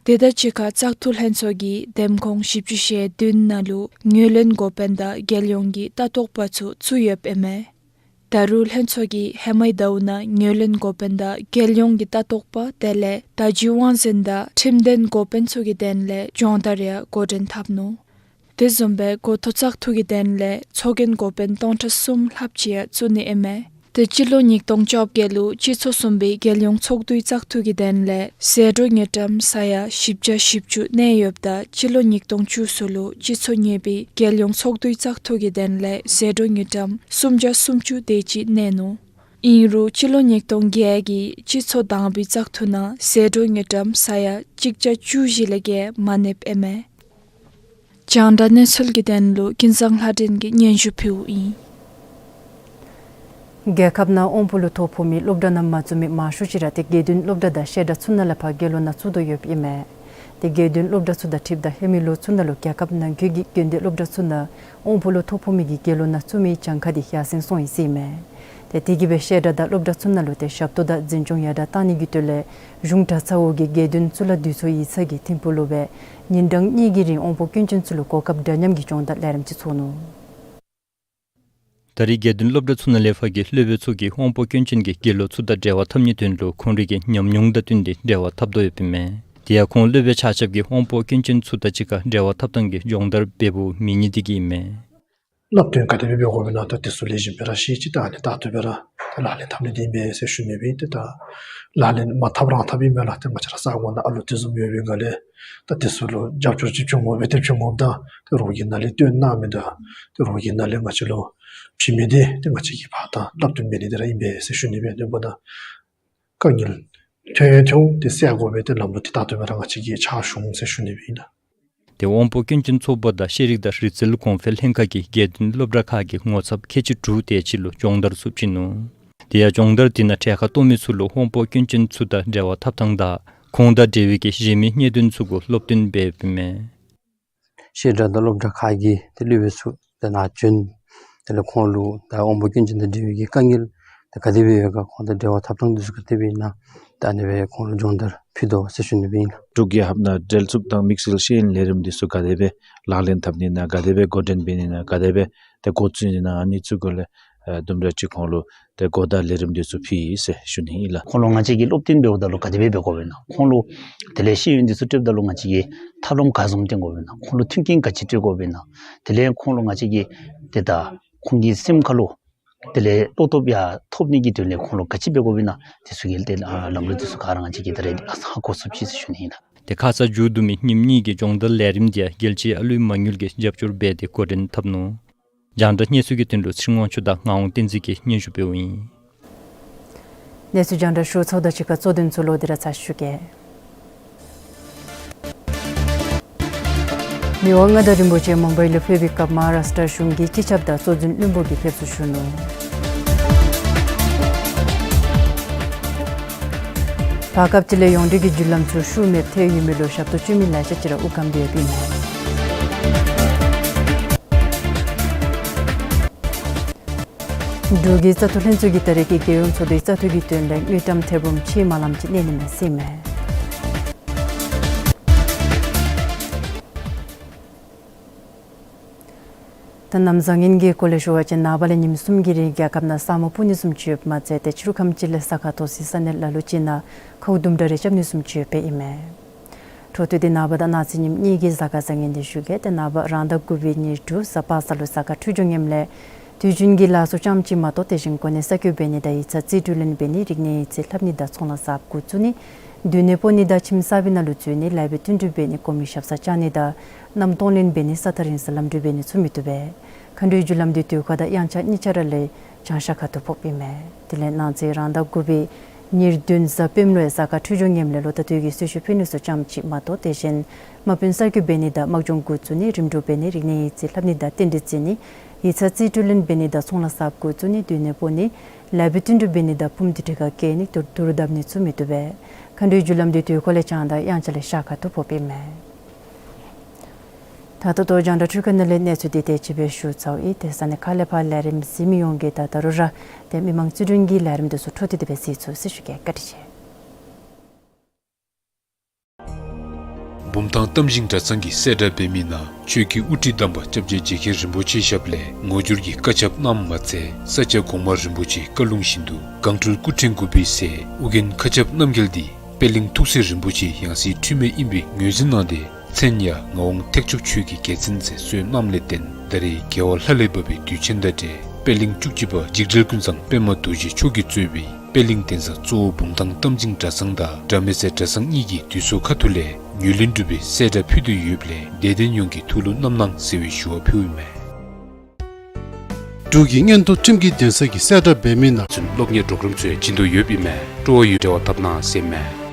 དེ་དང་གཅིག་ཁར་བཙག་འཐུ་ལྷན་ཚོགས་ཀྱིས་འདེམས་ཁོངས་བཞི་བཅུ་ཞེ་བདུན་ནང་ལུ་ངོས་ལེན་འགོ་དཔོན་དང་རྒྱལ་ཡོངས་ཀྱི་ལྟ་རྟོག་པ་ཚུ་བཙུགས་ཡོདཔ་ཨིན་མས། ད་རུང་ལྷན་ཚོགས་ཀྱིས་ཧེ་མའི་ཟླཝ་ནང་ངོས་ལེན་འགོ་དཔོན་དང་རྒྱལ་ཡོངས་ཀྱི་ལྟ་རྟོག་པ་དེ་ལས་བརྡ་བརྒྱུད་དབང་འཛིན་དང་ཁྲིམས་དོན་འགོ་དཔོན་ཚུ་གི་དོན་ལས་སྦྱོང་བརྡར་ཡང་འགོ་འདྲེན་འཐབ་ནུག། དེ་བཟུམ་སྦེ་འགོ་ཐོག་བཙག་འཐུ་གི་དོན་ལས་ཚོགས་རྒྱན་འགོ་དཔོན་སྟོང་ཕྲག་གསུམ་ལྷགཔ་ཅིག་ཡང་བཙུགས་ནི་ཨིན་མས། ཏེ་སྤྱི་ལོ་ཉིས་སྟོང་བཅོ་བརྒྱད་ལུ་སྤྱི་ཚོགས་གསུམ་པའི་རྒྱལ་ཡོངས་ཚོགས་འདུའི་བཙག་འཐུ་གི་དོན་ལས་ཟད་འགྲོ་དངུལ་ཀྲམ་ས་ཡ་བཞི་བརྒྱ་བཞི་བཅུ་གནས་ཡོདཔ་ད་སྤྱི་ལོ་ཉིས་སྟོང་བཅུ་གསུམ་ལུ་སྤྱི་ཚོགས་གཉིས་པའི་རྒྱལ་ཡོངས་ཚོགས་འདུའི་བཙག་འཐུ་གི་དོན་ལས་ཟད་འགྲོ་དངུལ་ཀྲམ་སུམ་བརྒྱ་སུམ་ཅུ་དེ་ཅིག་གནས་ནུག། ཨིན་རུང་སྤྱི་ལོ་ཉིས་སྟོང་བརྒྱད་ཀྱི་སྤྱི་ཚོགས་དང་པའི་བཙག་འཐུ་ནང་ཟད་འགྲོ་དངུལ་ཀྲམ་ས་ཡ་གཅིག་བརྒྱ་བཅུ་བཞི་ལས་བརྒལ་མ་གནསཔ་ཨིན་མས། རྒྱང་བསྒྲགས་གནས་ཚུལ་གྱི་དོན་ལུ་ཀུན་བཟང་ལྷ་སྒྲོན་གྱིས་སྙན་ཞུ་ཕུལཝ་ཨིན། རྒྱལ་ཁབ་ནང་དབང་པོ་ལུ་ཐོ་ཕོག་མི་སློབ་གྲྭ་ནང་མ་བཙུགས་མི་མང་ཤོས་ཅིག་ར་ཏེ་དགེ་འདུན་སློབ་གྲྭ་དང་བཤད་གྲྭ་ཚུ་ནང་ལས་ཕར་དགེ་སློང་ནང་བཙུགས་དོ་ཡོདཔ་ཨིན་མས། ཏེ་དགེ་འདུན་སློབ་གྲྭ་ཚུ་དང་འཁྲིལཝ་ད་ཧེ་མའི་ལོ་ཚུ་ནང་ལུ་རྒྱལ་ཁབ་ནང་འཁོད་ཀྱི་དགེ་འདུན་སློབ་གྲྭ་ཚུ་ནང་དབང་པོ་ལུ་ཐོ་ཕོག་མི་གི་དགེ་སློང་ནང་བཙུགས་མི་གྱངས་ཁ་འདི་ཡར་སེང་སོང་ཡི་ཟེར་ཨིན་མས། ཏེ་དེ་གིས་སྦེ་བཤད་གྲྭ་དང་སློབ་གྲྭ་ཚུ་ནང་ལུ་ཏེ་ཞབས་ཏོག་དང་འཛིན་སྐྱོང་ཡར་དྲག་གཏང་ནི་གི་དོན་ལས་གཞུང་གྲྭ་ཚང་འོག་གི་དགེ་འདུན་གཙུག་ལག་འདུས་ཚོགས་ཡིག་ཚང་གི་ཐིམ་ཕུག་ལུ་སྦེ་ཉིན་གྲངས་གཉིས་ཀྱི་རིང་དབང་པོ་སྐྱོན་ཅན་ཚུ་ལུ་གོ་སྐབས་འདྲ་མཉམ་གྱི་སྦྱོང་བརྡར་ལས་རིམ་ཅིག་ཚོགས་ནུག། ད་རེས་དགེ་འདུན་སློབ་གྲྭ་ཚུ་ནང་ལས་ཕར་གྱི་སློབ་དཔོན་ཚུ་གིས་དབང་པོ་སྐྱོན་ཅན་གྱི་དགེ་སློང་ཚུ་དང་འབྲེལ་བ་འཐབ་ནིའི་དོན་ལུ་ཁོང་རའི་གི་ཉམས་མྱོང་དང་བསྟུན་ཏེ་འབྲེལ་བ་འཐབ་དོ་ཡོདཔ་ཨིན་མས། དེ་ཡང་ཁོང་སློབ་དཔོན་ཆ་ཁྱབ་ཀྱིས་དབང་པོ་སྐྱོན་ཅན་ཚུ་དང་གཅིག་ཁར་འབྲེལ་བ་འཐབ་ཐངས་ཀྱི་སྦྱོང་བརྡར་འབད་འབདཝ་མེད་ནི་དེ་གིས་ཨིན་མས། བསླབ་སྟོན་ག་དེ་སྦེ་འབད་དགོཔ་ཨིན་ན་ད་དེ་ཚུ་ལེགས་ཤོམ་སྦེ་ར་ཤེས་ཅི། ད་ཨ་ནི་ད་ལྟོ་སྦེ་ར་ད་ལག་ལེན་འཐབ་ནི་འདི་ཨིན་པས་ཟེར་ཞུ་ནི་སྦེ་ཨིན། ཏེ་ད་ལག་ལེན་མ་འཐབ་རང་འཐབ་ཨིན་པས་ལགས། ཏེ་ང་བཅས་ར་ས་གོ་ནང་ཨ་ལུ་དེ་བཟུམ་ཡོད་པའི་སྒང་ལས་ད་དེ་ཚུ་ལུ་རྒྱབ་སྐྱོར་ཅིག་བྱུང་དགོ་པས། ཏེ་བྱུང་དགོཔ་ད་ཏེ་རོགས་ཀྱི་ནང་ལས་བཏོན་གནང་མི་དང་ཏེ་རོགས་ཀྱི་ནང་ལས་ང་བཅས་ལུ་བྱིན་མི་འདི་ཏེ་ང་བཅས་ཀྱིས་ཕར་ད་བསླབ་སྟོན་འབད་ནི་འདི་ར་ཨིན་པས་ཟེར་ཞུ་ནི་སྦེ། དེ་འབདཝ་ད་དཀའ་ངལ་ཐོན་ཐོན་ཏེ་སེལ་དགོ་པས། ཏེ་ལམ་ལུགས་འདི་ད་ལྟོ་སྦེ་ར་ང་བཅས་ཀྱིས་ཕྱག་ཞུ་འོང་ཟེར་ཞུ་ནི་སྦེ་ཨིན་ལགས། ཏེ་དབང་པོ་སྐྱོན་ཅན་ཚོགས་པ་དང་ཤེས་རིག་དང་རིག་རྩལ་གོང་འཕེལ་ལྷན་ཁག་གིས་དགེ་འདུན་སློབ་གྲྭ་ཁག་གི་ངོ་ཚབ་ཁལ་གཅིག་དྲུག་དེ་ཅིག་ལུ་སྦྱོང་བརྡར་ཚུ་བྱིན་ནུག། དེ་ཡང་སྦྱོང་བརྡར་དེ་ནང་གྲལ་ཁར་གཏོགས་མི་ཚུ་ལུ་དབང་པོ་སྐྱོན་ཅན་ཚུ་དང་འབྲེལ་བ་འཐབ་ཐངས་དང་ཁོང་དང་འབྲེལ་བའི་གི་གཞན་མི་གནད་དོན་ཚུ་གུ་སློབ་སྟོན་འབད་ཡོདཔ་ཨིན་མས། ཤེས་གྲྭ་དང་སློབ་གྲྭ་ཁག་གི་ཏེ་སློབ་དཔོན་ཚུ་ཏེ་ནཱ་བྱོན། དེ་ལས་ཁོང་ལུ་ད་དབང་པོ་སྐྱོན་ཅན་དང་འབྲེལ་བའི་གི་དཀའ་ངལ་ཏེ་ག་དེ་སྦེ་ཡོད་ག་ཁོང་དང་འབྲེལ་བ་འཐབ་ཐངས་འདི་ཚུ་ག་དེ་སྦེ་ཨིན་ན་ད་ཨ་ནི་སྦེ་ཁོང་ལུ་སྦྱོང་བརྡར་ཕུལ་དོ་ཟེར་ཞུ་ནི་སྦེ་ཨིན་ལགས། འབྲུག་རྒྱལ་ཁབ་ནང་འབྲེལ་མཐུད་དང་དམིགས་བསལ་ཤེས་ཡོན་ལས་རིམ་འདི་ཚུ་ག་དེ་སྦེ་ལག་ལེན་འཐབ་ནི་ཨིན་ན་ག་དེ་སྦེ་འགོ་འདྲེན་འབད་ནི་ཨིན་ན་ག་དེ་སྦེ་ཏེ་འགོ་བཙུགས་ནི་ཨིན་ན་ཨ་ནི་ཚུ་གུ་ལས་ཨ་དུམ་གྲ་ཅིག་ཁོང་ལུ་ཏེ་གོ་བརྡ་ལས་རིམ་འདི་ཚུ་ཕུལ་ཡི་ཟེར་ཞུ་ནི་ཨིན་ལགས། ཁོང་ལུ་ང་བཅས་ཀྱིས་སློབ་སྟོན་འབདཝ་ད་ལུ་ག་དེ་སྦེ་འབད་དགོཔ་ཨིན་ན། ཁོང་ལུ་དེ་ལས་ཤེས་ཡོན་འདི་ཚུ་སྤྲོདཔ་ད་ལུ་ང་བཅས་ཀྱིས་ཐབས་ལམ་ག་བཟུམ་སྟོན་དགོཔ་ཨིན་ན། ཁོང་ལུ་མཐུན་རྐྱེན་ག་ཅི་སྤྲོད་དགོཔ་ཨིན་ན། དེ་ལས་ཁོང་ལུ་ང་བཅས་ཀྱིས་ཏེ་ད་ཁོང་གི་སེམས་ཁ་ལུ་དེ་ལས་བློ་སྟོབས་ཡར་ཐོབ་ནི་གི་དོན་ལས་ཁོང་ལུ་ག་ཅི་འབད་དགོཔ་ཨིན་ན། དེ་ཚུ་གི་ཏེ་ཨ་ལམ་ལུགས་འདི་ཚུ་ག་ར་ང་བཅས་ཀྱིས་ད་རེས་ཧ་གོ་ཚུགས་ཅི་ཟེར་ཞུ་ནི་ཨིན་ལགས། ཏེ་ཁ་ཙ་མཇུག་བསྡུ་མི་ཉིནམ་གཉིས་ཀྱི་སྦྱོང་བརྡར་ལས་རིམ་འདི་ཡང་རྒྱལ་སྤྱིའི་ཨ་ལུའི་མ་དངུལ་གྱིས་རྒྱབ་སྐྱོར་འབད་དེ་འགོ་འདྲེན་འཐབ་ནུག། རྒྱང་བསྒྲགས་གནས་ཚུལ་གྱི་དོན་ལུ་ཚེ་རིང་དབང་ཕྱུག་དང་ངག་དབང་བསྟན་འཛིན་གྱིས་སྙན་ཞུ་འབདཝ་ཨིན། གནས་ཚུལ་རྒྱང་བསྒྲགས་ཞུ་ཚརཝ་དང་གཅིག་ཁར་གཙོ་དོན་ཚུ་ལོག་སྟེ་ར་ཚར་ཞུ་གེ། མི་དབང་མངའ་བདག་རིན་པོ་ཆེ་མུམ་བའི་ལུ་ཕེབས་པའི་སྐབས་མ་ཧཱ་རཱཤ་ཊ་གཞུང་གི་སྤྱི་ཁྱབ་དང་གཙོ་འཛིན་བློན་པོ་གིས་ཕེབས་བསུ་ཞུ་ནུག། བར་སྐབས་ཅིག་ལས་ཡོངས་འབྲེལ་གྱི་བརྒྱུད་ལམ་ཚུ་ཤུགས་མེདཔ་ཐལ་ཡོད་མི་ལུ་ཞབས་ཏོག་སྤྱོད་མི་ལེ་ཤ་ཅིག་ར་དབུགས་སྐམ་སྟེ་ཡོདཔ་ཨིན་མས། འབྲུག་གི་བཙག་འཐུ་ལྷན་ཚོགས་ཀྱིས་ད་རེས་ཀྱི་རྒྱལ་ཡོངས་ཚོགས་འདུའི་བཙག་འཐུ་གི་དོན་ལས་དངུལ་ཀྲམ་ཐེར་འབུམ་ཕྱེད་མ་ལངམ་ཅིག་གནས་ནི་མས་ཟེར་མས། ད་གནམ་བཟང་ངན་གྱི་སྐོར་ལས་ཞུ་བ་ཅིན་ནངས་པ་ལས་ཉིནམ་གསུམ་གྱི་རིང་རྒྱལ་ཁབ་ནང་ས་སྨུག་སྤུབ་ནི་བཟུམ་ཅིག་ཡོདཔ་མ་ཚད་ཏེ་ཕྱི་རུ་ཁམས་ཅིག་ལས་ས་ཁ་ཐོག་སི་ས་གནས་ལ་ལུ་ཅིག་ནང་ཁཝ་དུམ་གྲ་རེ་རྐྱབ་ནི་བཟུམ་ཅིག་ཡོདཔ་ཨིན་མས། འཕྲོ་མཐུད་དེ་ནངས་པ་དང་གནངས་ཚེ་ཉིནམ་གཉིས་ཀྱི་གཟའ་སྐར་བཟང་ངན་འདི་ཞུ་གེ། ཏེ་ནངས་པ་རང་ཟླ་དགུ་པའི་ཉེར་དྲུག་གཟའ་པ་སངས་ལུ་གཟའ་སྐར་འཕྲོད་སྦྱོར་ངནམ་ལས་དུས་རྒྱུན་གྱི་ལཱ་ཚུ་ཙམ་ཅིག་མ་གཏོགས་དེ་བཞིན་གོ་གནས་གསར་བསྐོ་འབད་ནི་དང་ཡིག་ཚང་རྩིས་སྤྲོད་ལེན་འབད་ནི་རིག་གནས་ཡིག་རྩིས་ལྷབ་ནི་དང་ཚོང་ལཱ་གསརཔ་འགོ་བཙུགས་ནི་སྡོད་གནས་སྤོ་ནི་དང་ཁྱིམ་གསར་པའི་ནང་ལུ་འཛུལ་ནི་ལཱ་འབད་བསྟུན་གྲོས་འབད་ནི་གོ་མི་ཞབས་སར་བཅར་ནི་དང་གནམ་གཏོང་ལེན་འབད་ནི་ས་ཐག་རིང་སར་ལམ་འགྲུལ་འབད་ནི་ཚུ་མི་བཏུབ་པས། མཁའ་འགྲོའི་རྒྱུ་ལམ་འདི་དུས་ཁ་དང་དབྱངས་འཆར་གཉིས་ཆ་ར་ལས་བྱང་ཤར་ཁ་ཐུག་ཕོགཔ་ཨིན་མས། དེ་ལས་གནངས་ཚེ་རང་ཟླ་དགུ་པའི་ཉེར་བདུན་གཟའ་སྤེནམ་ལུ་ཡང་གཟའ་སྐར་འཕྲོད་སྦྱོར་ངནམ་ལས་ལོ་ད་དུས་ཀྱི་གསོལ་མཆོད་ཕུལ་ནི་ཚུ་ཙམ་ཅིག་མ་གཏོགས་དེ་བཞིན་དམག་དཔོན་གསར་བསྐོ་འབད་ནི་དང་དམག་སྦྱོང་འགོ་བཙུགས་ནི་རིམ་གྲོ་འབད་ནི་རིག་གནས་ཡིག་རྩིས་ལྷབ་ནི་དང་རྟེན་འབྲེལ་བརྩི་ནི་ཡིག་ཚང་རྩིས་སྤྲོད་ལེན་འབད་ནི་དང་ཚོང་ལཱ་གསརཔ་འགོ་བཙུགས་ནི་སྡོད་གནས་སྤོ་ནི་ ལཱ་འབད་བསྟུན་གྲུབ་འབད་ནི་དང་ཕུངམ་དེ་ཁྲི་ཁར་བཀལ་ནི་དུར་དུར་བརྡབ་ནི་ཚུ་མི་བཏུབ་པས། མཁའ་འགྲོའི་རྒྱུ་ལམ་དེ་དུས་འཁོར་ལས་བྱང་དང་དབྱངས་འཆར་ལས་ཤར་ཁ་ཐུག་ཕོགཔ་ཨིན་མས། ད་ལྟོ་ལྟོ་རྒྱང་བསྒྲགས་འཕྲུལ་ཁང་ནང་ལས་གནས་ཚུལ་འདི་དེ་ཅིག་སྦེ་ཞུ་ཚརཝ་ཨིན། དེ་ས་གནས་ཁག་ལས་ཕར་ལས་རིམ་གཟིགས་མི་ཡོངས་ཀྱིས་ད་ད་རུང་ར་ཏེ་མི་མང་བརྩི་མཐོང་གི་ལས་རིམ་འདི་ཚུ་འཕྲོ་མཐུད་དེ་སྦེ་གཟིགས་ཚུགས་ཟེར་ཞུ་གེ། བཀའ་དྲིན་ཆེ། བུམ་ཐང་རྟ་མགྲིན་གྲྭ་ཚང་གི་གསལ་བསྒྲགས་འབད་མི་ནང་ཆོས་ཀྱི་དབུ་ཁྲིད་དམ་པ་སྐྱབས་རྗེ་རྗེ་མཁན་རིན་པོ་ཆེའི་ཞབས་ལས་ངོ་སྦྱོར་གྱི་བཀའ་ཁྱབ་གནངམ་མ་ཚད་ས་སྐྱ་གོང་མ་རིན་པོ་ཆེའི་བཀའ་ལུང་བཞིན་དུ་སྒང་སྤྲུལ་སྐུ་ཕྲེང་དགུ་པའི་སྲས་ཨོ་རྒྱན་མཁའ་ཁྱབ་རྣམ་རྒྱལ་འདི་པད་གླིང་ཐུགས་སྲས་རིན་པོ་ཆེའི་ཡང་སྲིད་འཁྲུལ་མེད་ཨིན་པའི་ངོས་འཛིན་གནང་སྟེ་མཚན་ཡང་ངག་དབང་ཐེག་མཆོག་ཆོས་ཀྱི་རྒྱལ་མཚན་ཟེར་གསོལ་གནངམ་ལས་བརྟེན་ད་རེས་རྒྱལ་བ་ལྷ་ལས་བབས་པའི་དུས་ཆེན་དང་འབྲེལ་པད་གླིང་བཅུ་གཅིག་པ་འཇིགས་བྲལ་ཀུན་བཟང་པདྨ་རྡོ་རྗེ་མཆོག་གིས་གཙོས་པའི་པད་གླིང་གདན་ས་གཙོ་བོ་བུམ་ཐང་རྟ་མགྲིན་གྲྭ་ཚང་དང་དགྲ་མེད་ཟས་གྲྭ་ཚང་གཉིས་ཀྱིས་དུས་ཚོད་ཁ་ཐུག་ལས་ངོས་ལེན་གྲུབ་པའི་གསལ་བསྒྲགས་ཕུལ་དོ་ཡོདཔ་ལས་དད་ལྡན་ཡོངས་ཀྱིས་ཐུགས་ལུ་བསྣམ་གནང་ཟེར་བའི་ཞུ་བ་ཕུལཝ་ཨིན་མས། འབྲུག་གི་མངོན་མཐོ་ཁྲིམས་ཀྱི་གདན་ས་གི་གསལ་བསྒྲགས་འབད་མི་ནང་ཚུན་སློབ་གཉེར་གྲོགས་རམ་ཚུ་ཡང་བྱིན་དོ་ཡོདཔ་ཨིན་མས། སྤྲོ་བ་ཡོད་འབྲེལ་བ་འཐབ་གནང་ཟེར་ཨིན་མས།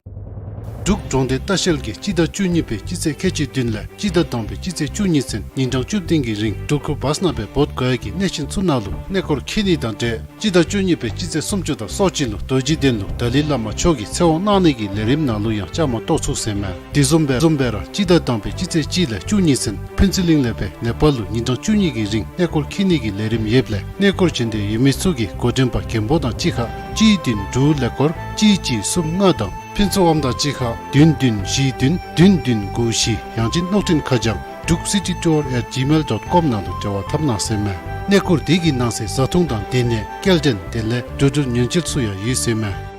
འབྲུག་གྲོང་སྡེ་ལྟ་བཤལ་གྱིས་སྤྱི་ཟླ་བཅུ་གཉིས་པའི་སྤྱི་ཚེས་ཁལ་གཅིག་བདུན་ལས་སྤྱི་ཟླ་དང་པའི་སྤྱི་ཚེས་བཅུ་གཉིས་ཚུན་ཉིན་གྲངས་བཅུ་བདུན་གྱི་རིང་འགྲུལ་འཁོར་བཱསི་ནང་སྦེ་བོདྷ་ག་ཡ་གི་གནས་ཆེན་ཚུ་ནང་ལུ་གནས་སྐོར་འཁྱིད་ནི་དང་འབྲེལ་སྤྱི་ཟླ་བཅུ་གཉིས་པའི་སྤྱི་ཚེས་སུམ་ཅུ་དང་སོ་གཅིག་ལུ་རྡོ་རྗེ་གདན་ལུ་ཏཱ་ལའི་བླ་མ་མཆོག་གིས་ཚེ་དབང་གནང་ནི་གི་ལས་རིམ་ནང་ལུ་ཡང་བཅའ་མར་གཏོགས་ཚུགས་ཟེར་ཨིན་མས། དེ་བཟུམ་སྦེ་བཟུམ་སྦེ་ར་སྤྱི་ཟླ་དང་པའི་སྤྱི་ཚེས་གཅིག་ལས་བཅུ་གཉིས་ཚུན་ཕུན་ཚོགས་གླིང་ལས་སྦེ་ནེ་པཱལ་ལུ་ཉིན་གྲངས་བཅུ་གཉིས་ཀྱི་རིང་གནས་སྐོར་འཁྱིད་ནི་གི་ལས་རིམ་ཡོདཔ་ལས་གནས་སྐོར་བྱོན་འདོད་ཡོད་མི་ཚུ་གིས་འགོ་འདྲེན་པ་མགོན་པོ་དང་གཅིག་ཁར་གཅིག་བདུན་དྲུག་ཀླད་ཀོར་གཅིག་གཅིག་གསུམ་ལྔ་དང་ཕུན་ཚོགས་དབང་དང་གཅིག་ཁར་བདུན་བདུན་བཞི་བདུན་བདུན་བདུན་དགུ་བཞི་ཡང་ཅིན་གློག་འཕྲིན་ཁ་བྱང་འབྲུག་སི་ཊི་ཊུར་ཨེཊ་ཇི་མེལ་ཌོཊ་ཀོམ་ནང་ལུ་འབྲེལ་བ་འཐབ་གནང་ཟེར་ཨིན་མས། གནས་སྐོར་དེ་གི་ནང་གསེས་བཟའ་འཐུང་དང་སྡོད་གནས་སྐྱེལ་འདྲེན་དེ་ལས་འགྲོ་འགྲུལ་ཉེན་བཅོལ་ཚུ་ཡང་ཡོད་ཟེར་ཨིན་མས།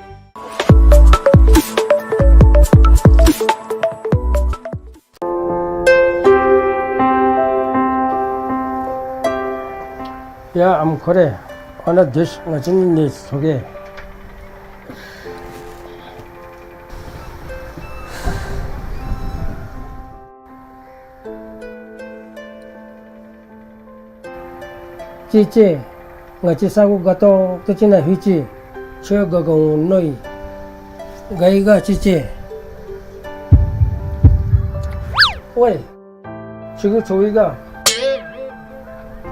ཡ་ཨམ་ཁོ་རེ། ཨ་ན་དེ་ང་བཅས་ནི་ནི་སོ་གེ། ཅི་ཅི། ང་བཅས་ས་གོ་དགའ་ཏོག་ཏོ་ཅིག་ནང་ལྷོད་ཅི། ཁྱོད་དགའ་དགའ་འོང་མནོ་ཡི། དགའ་ཡི་ག་ཅི་ཅི། ཝའི། ཁྱོད་ཀྱིས་ཚོར་ཡི་ག། ང་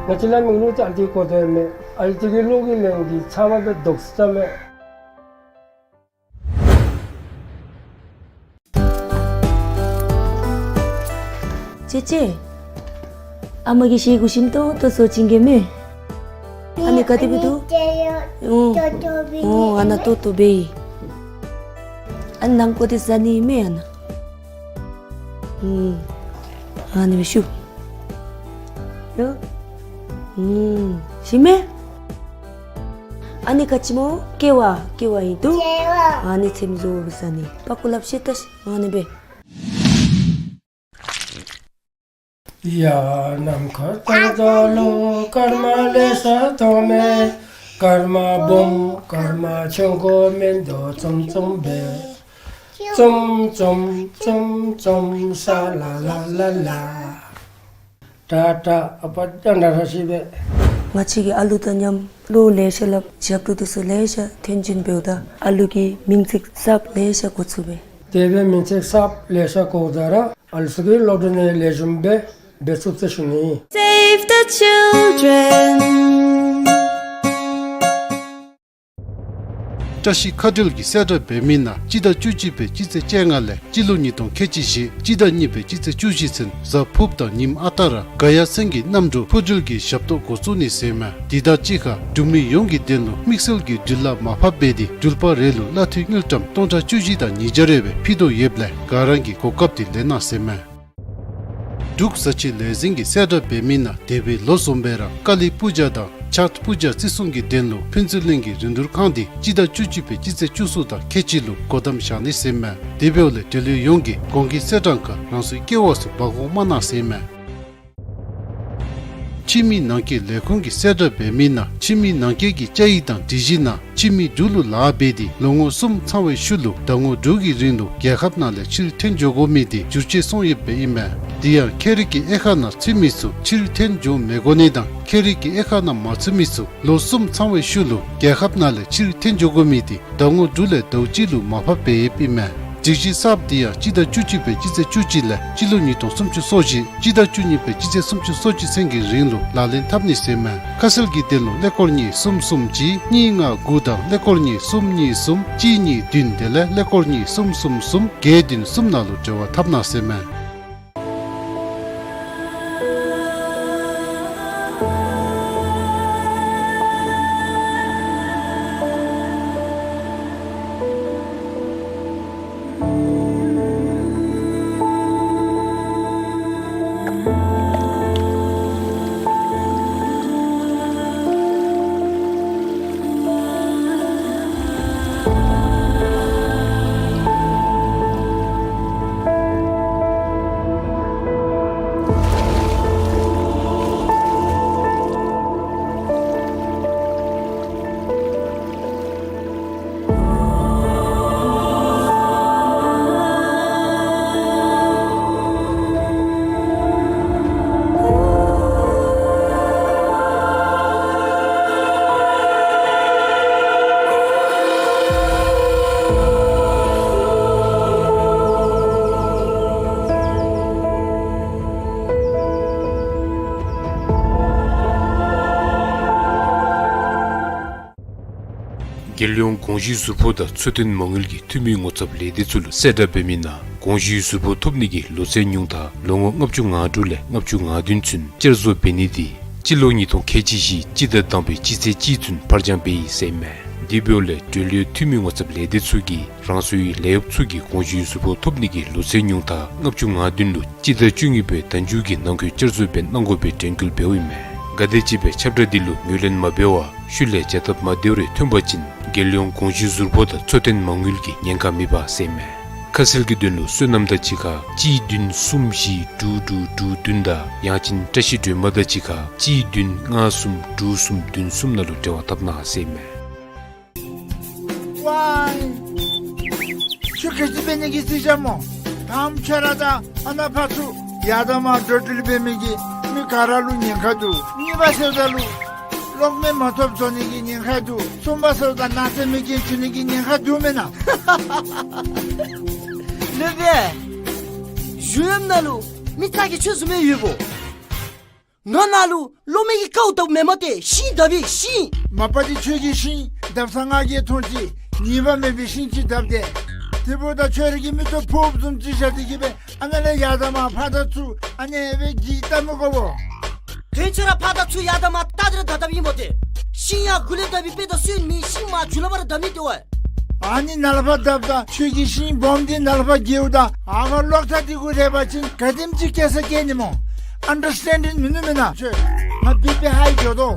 བཅས་ལ་མིག་ལུ་ཅིག་ཨ་ལྟོ་གོ་དོ་ཡོད་མེད། ཨ་ལྟོ་གི་གློག་གི་ལན་འདི་ཚ་བ་སྦེ་དོག་ས་མས། ཅེ་ཅེ། ཨ་མ་གིས་ཞལ་གུ་ཞིམ་ཏོང་ཏོ་བཟོ་བྱིན་གེ་མེ། ཨ་ནི་ག་དེ་སྦེ་འདུག། ཨོ། ཨོ་ཨ་ན་ཏོག་ཏོ་སྦེ་ཨིན། ཨ་ནི་ནང་ཀོ་དེ་ཟ་ནི་མེ་ཨ་ན། ཨུམ། ཨ་ནི་སྦེ་ཞུ། ལོ། ཨུམ། ཞིམ་མེ། ཨ་ནི་ག་ཅི་སྨོ། ཀེ་བ། ཀེ་བ་ཨིན་འདུག། ཨ་ནི་ཚེམ་བཟོ་བཟའ་ནི་པག་ཀོ་ལགཔ་བཤེད་ད་ཤིག། ཨ་ནི་སྦེ། ཡ་ནམ་མཁའ་ལྟར་རྫོགས་ལུ་སྐར་མ་ལེ་ཤ་མཐོང་མེ། སྐར་མ་སྦོམ་སྐར་མ་ཆུང་ཀུ་མིན་འདུག་ཙུམ་ཙུམ་སྦེ། ཙུམ་ཙུམ་ཙུམ་ཙུམ་ས་ལ་ལ་ལ་ལ། ཏ་ཏ་ཨ་པ་ཏ་ན་ར་ཤི་བེ། ང་བཅས་ཀྱིས་ཨ་ལུ་དང་མཉམ་བློ་ལེ་ཤ་སླབ། ཞབས་ཏོག་འདི་ཚུ་ལེ་ཤ་ཐོན་བྱིན་འབདཝ་ད་ཨ་ལུ་གི་མིང་ཚིག་གསརཔ་ལེ་ཤ་གོ་ཚུགས་པས། དེ་སྦེ་མིང་ཚིག་གསརཔ་ལེ་ཤ་གོཝ་ད་ར་ཨ་ལུ་ཚུ་གི་བློ་གྲོས་ནི་ལེགས་ཤོམ་སྦེ་འབད་ཚུགས་ཟེར་ཞུ་ནི། Save the children. བཀྲ་ཤིས་མཁའ་འགྲུལ་གྱིས་གསལ་བསྒྲགས་འབད་མི་ནང་སྤྱི་ཟླ་བཅུ་གཅིག་པའི་སྤྱི་ཚེས་བཅོ་ལྔ་ལས་སྤྱི་ལོ་ཉིས་སྟོང་ཁལ་གཅིག་བཞི་སྤྱི་ཟླ་གཉིས་པའི་སྤྱི་ཚེས་བཅུ་བཞི་ཚུན་གཟའ་ཕུརཔ་དང་ཉིནམ་ཨ་རྟག་ར་ག་ཡ་སེང་གེ་གནམ་གྲུ་འཕུར་འགྲུལ་གྱི་ཞབས་ཏོག་འགོ་བཙུགས་ནི་ཟེར་ཨིན་མས། དེ་དང་གཅིག་ཁར་འབྲུག་མི་ཡོངས་ཀྱི་དོན་ལུ་དམིགས་བསལ་གྱི་འགྲུལ་གླ་མར་ཕབ་འབད་དེ་འགྲུལ་པ་རེ་ལུ་གླ་འཐུས་དངུལ་ཀྲམ་སྟོང་ཕྲག་བཅུ་བཞི་དང་ཉིས་བརྒྱ་རེ་སྦེ་ཕུལ་དོ་ཡོདཔ་ལས་ག་ར་གིས་གོ་སྐབས་དེ་ལེན་གནང་ཟེར་ཨིན་མས། འབྲུག་བཟའ་བཅའི་ལས་འཛིན་གྱིས་གསལ་བསྒྲགས་འབད་མི་ནང་འདས་པའི་ལོ་བཟུམ་སྦེ་ར་ཀ་ལི་པུ་ཇ་དང་ཆཏ་པུ་ཇ་བརྩི་སྲུང་གི་དོན་ལུ་ཕུན་ཚོགས་གླིང་གི་རིན་བསྡུར་ཁང་འདི་སྤྱི་ཟླ་བཅུ་གཅིག་པའི་སྤྱི་ཚེས་བཅུ་གསུམ་དང་ཁལ་གཅིག་ལུ་སྒོ་བསྡམ་བཞག་ནི་ཟེར་ཨིན་མས། དེ་འབདཝ་ལས་འབྲེལ་ཡོད་ཡོངས་ཀྱིས་གོང་གི་གསལ་བསྒྲགས་ཁར་རང་སོའི་སྐྱེ་བ་ཚུ་འབག་འོང་མ་གནང་ཟེར་ཨིན་མས། ཕྱི་མི་ནང་སྐྱེལ་ལས་ཁུངས་ཀྱིས་གསལ་བསྒྲགས་འབད་མི་ནང་ཕྱི་མི་ནང་སྐྱེལ་གྱི་བཅའ་ཡིག་དང་སྒྲིག་གཞི་ནང་ཕྱི་མི་འབྲུག་ལུ་ལཱ་འབད་དེ་ལོ་ངོ་གསུམ་ཚང་བའི་ཤུལ་ལུ་ཟླ་ངོ་དྲུག་གི་རིང་ལུ་རྒྱལ་ཁབ་ནང་ལས་ཕྱིར་འཐོན་འགྱོ་དགོ་མི་དེ་བསྒྱུར་བཅོས་སོང་ཡོདཔ་ཨིན་མས། དེ་ཡང་ཁྱད་རིག་གི་དབྱེ་ཁག་ནང་ཚུད་མི་ཚུ་ཕྱིར་འཐོན་འགྱོ་མི་དགོ་ནི་དང་ཁྱད་རིག་གི་དབྱེ་ཁག་ནང་མ་ཚུད་མི་ཚུ་ལོ་གསུམ་ཚང་བའི་ཤུལ་ལུ་རྒྱལ་ཁབ་ནང་ལས་ཕྱིར་འཐོན་འགྱོ་དགོ་མི་དེ་ཟླ་ངོ་དྲུག་ལས་ཟླཝ་གཅིག་ལུ་མར་ཕབ་འབད་ཡོདཔ་ཨིན་མས། སྒྲིག་གཞི་གསརཔ་འདི་ཡང་སྤྱི་ཟླ་བཅུ་གཅིག་པའི་སྤྱི་ཚེས་བཅུ་གཅིག་ལས་སྤྱི་ལོ་ཉིས་སྟོང་སུམ་ཅུ་སོ་བཞི་སྤྱི་ཟླ་བཅུ་གཉིས་པའི་སྤྱི་ཚེས་སུམ་ཅུ་སོ་གཅིག་ཚུན་གྱི་རིང་ལུ་ལག་ལེན་འཐབ་ནི་ཟེར་མས། ཁ་གསལ་གྱི་དོན་ལུ་ཀླད་ཀོར་གཉིས་གསུམ་གསུམ་གཅིག་གཉིས་ལྔ་དགུ་དང་ཀླད་ཀོར་གཉིས་གསུམ་གཉིས་གསུམ་གཅིག་གཉིས་བདུན་དེ་ལས་ཀླད་ཀོར་གཉིས་གསུམ་གསུམ་གསུམ་བརྒྱད་བདུན་གསུམ་ནང་ལུ་འབྲེལ་བ་འཐབ་གནང་ཟེར་མས། རྒྱལ་ཡོངས་དགོངས་ཞུའི་ཟུར་ཕོགས་དང་འཚོ་རྟེན་མ་དངུལ་གྱི་འཐུས་མི་ངོ་ཚབ་ལས་སྡེ་ཚུ་ལུ་གསལ་བསྒྲགས་འབད་མི་ནང་དགོངས་ཞུའི་ཟུར་ཕོགས་ཐོབ་ནི་གི་ལོ་ཚད་ཉུང་མཐའ་ལོ་ངོ་ལྔ་བཅུ་ང་དྲུག་ལས་ལྔ་བཅུ་ང་བདུན་ཚུན་བསྐྱར་བཟོ་འབད་ནི་དེ་སྤྱི་ལོ་ཉིས་སྟོང་ཁལ་གཅིག་བཞི་སྤྱི་ཟླ་དང་པའི་སྤྱི་ཚེས་གཅིག་ཚུན་ཕར་འགྱངས་འབད་ཡི་ཟེར་མས། དེ་འབདཝ་ལས་འབྲེལ་ཡོད་འཐུས་མི་ངོ་ཚབ་ལས་སྡེ་ཚུ་གིས་རང་སོའི་ལས་གཡོགཔ་ཚུ་གི་དགོངས་ཞུའི་ཟུར་ཕོགས་ཐོབ་ནི་གི་ལོ་ཚད་ཉུང་མཐའ་ལྔ་བཅུ་ང་བདུན་ལུ་སྤྱི་ཟླ་བཅུ་གཉིས་པའི་ཟླ་མཇུག་གི་ནང་འཁོད་བསྐྱར་བཟོ་འབད་གནང་དགོ་པའི་དྲན་སྐུལ་འབདཝ་ཨིན་མས། གལ་ཏེ་ཅིག་སྦེ་ཁྱབ་བསྒྲགས་འདི་ལུ་ངོས་ལེན་མ་འབད་བར་ཤུལ་ལས་བྱ་ཐབས་མ་བདེ་བ་རེ་ཐོན་པ་ཅིན་རྒྱལ་ཡོངས་དགོངས་ཞུའི་ཟུར་ཕོགས་དང་འཚོ་རྟེན་མ་དངུལ་གྱི་ཉེན་ཁ་མེད་པ་ཟེར་མས། ཁ་གསལ་གྱི་དོན་ལུ་བསོད་ནམས་དང་གཅིག་ཁར་གཅིག་བདུན་གསུམ་བཞི་དྲུག་དྲུག་དྲུག་བདུན་དང་ཡང་ཅིན་བཀྲ་ཤིས་སྒྲོལ་མ་དང་གཅིག་ཁར་གཅིག་བདུན་ལྔ་གསུམ་དྲུག་གསུམ་བདུན་གསུམ་ནང་ལུ་འབྲེལ་བ་འཐབ་གནང་ཟེར་མས། ཝའི། ཁྱོད་ག་ཅི་འབད་ནི་གི་རྩིས་རྐྱབ་སྨོ། དང་པ་ཁྱོད་ར་དང་ཨ་ནཱ་ཕར་ཚུར་ཡར་དང་མར་འགྲོ་འགྲུལ་འབད་མི་གིས་མི་ག་ར་ལུ་ཉེན་ཁ་འདུག། གཉིས་པ་ཟེརཝ་ད་ལུ་གློག་མེ་མ་ཐོབ་བཟོ་ནི་གི་ཉེན་ཁ་འདུག། གསུམ་པ་ཟེརཝ་ད་ནགས་ཚལ་མེ་རྐྱེན་བྱུང་ནི་གི་ཉེན་ཁ་འདུག་མེན་ན། ལེགས་པས། གཞུང་ལམ་ནང་ལུ་མི་རྩ་གི་ཁྱོད་བཟུམ་མའི་ཡོདཔ་འོང་། ང་ནཱ་ལུ་གློག་མེ་གི་ཀཝ་བཏབ་མེན་མས་ཏེ། ཤིང་བཏབ་ཨིན་ཤིང་། མ་པ་འདི་ཁྱོད་ཀྱིས་ཤིང་བཏབ་ས་ང་གིས་མཐོང་ཅི། ཉེས་པ་མེད་པའི་ཤིང་ཅིག་བཏབ་སྟེ། དེ་འབདཝ་ད་ཁྱོད་ར་གི་མིག་ཏོ་ཕོགཔ་བཟུམ་ཅིག་བཞག་སྟེ་གི་སྦེ་ཨ་ནཱ་ལས་ཡར་དང་མར་ཕར་དང་ཚུར་ཨ་ནི་སྦེ་འགྱིག་བཏབ་མི་དགོ་པས། དོན་ཁྱོད་ར་ཕར་དང་ཚུར་ཡར་དང་མར་ལྟ་སྟེ་ར་བཏབ་བཏབཔ་ཨིན་མས་ཏེ། ཤིང་ཡར་མགུ་ལས་བཏབ་པའི་དཔེ་དང་སོན་མི་ཤིང་མར་མཇུག་ལས་ཕར་ར་བཏབ་ནི་ཏེ་ཝའི། ཨ་ནི་ནཱ་ལས་ཕར་བཏབ་ད་ཁྱོད་ཀྱིས་ཤིང་སྦོམ་འདི་ནཱ་ལས་ཕར་འགྱེལཝ་ད་ཨ་ཕར་གློག་ཐག་འདི་གུ་རེག་པ་ཅིན་ག་དེམ་ཅིག་སྐྱེ་ས་སྐྱེ་ནི་སྨོ། ཨན་ཌར་སི་ཊེན་ཌིང་མིན་ནུག་མེན་ན། ཁྱོད་ང་བི་པི་ཧའི་འགྱོ་དོ།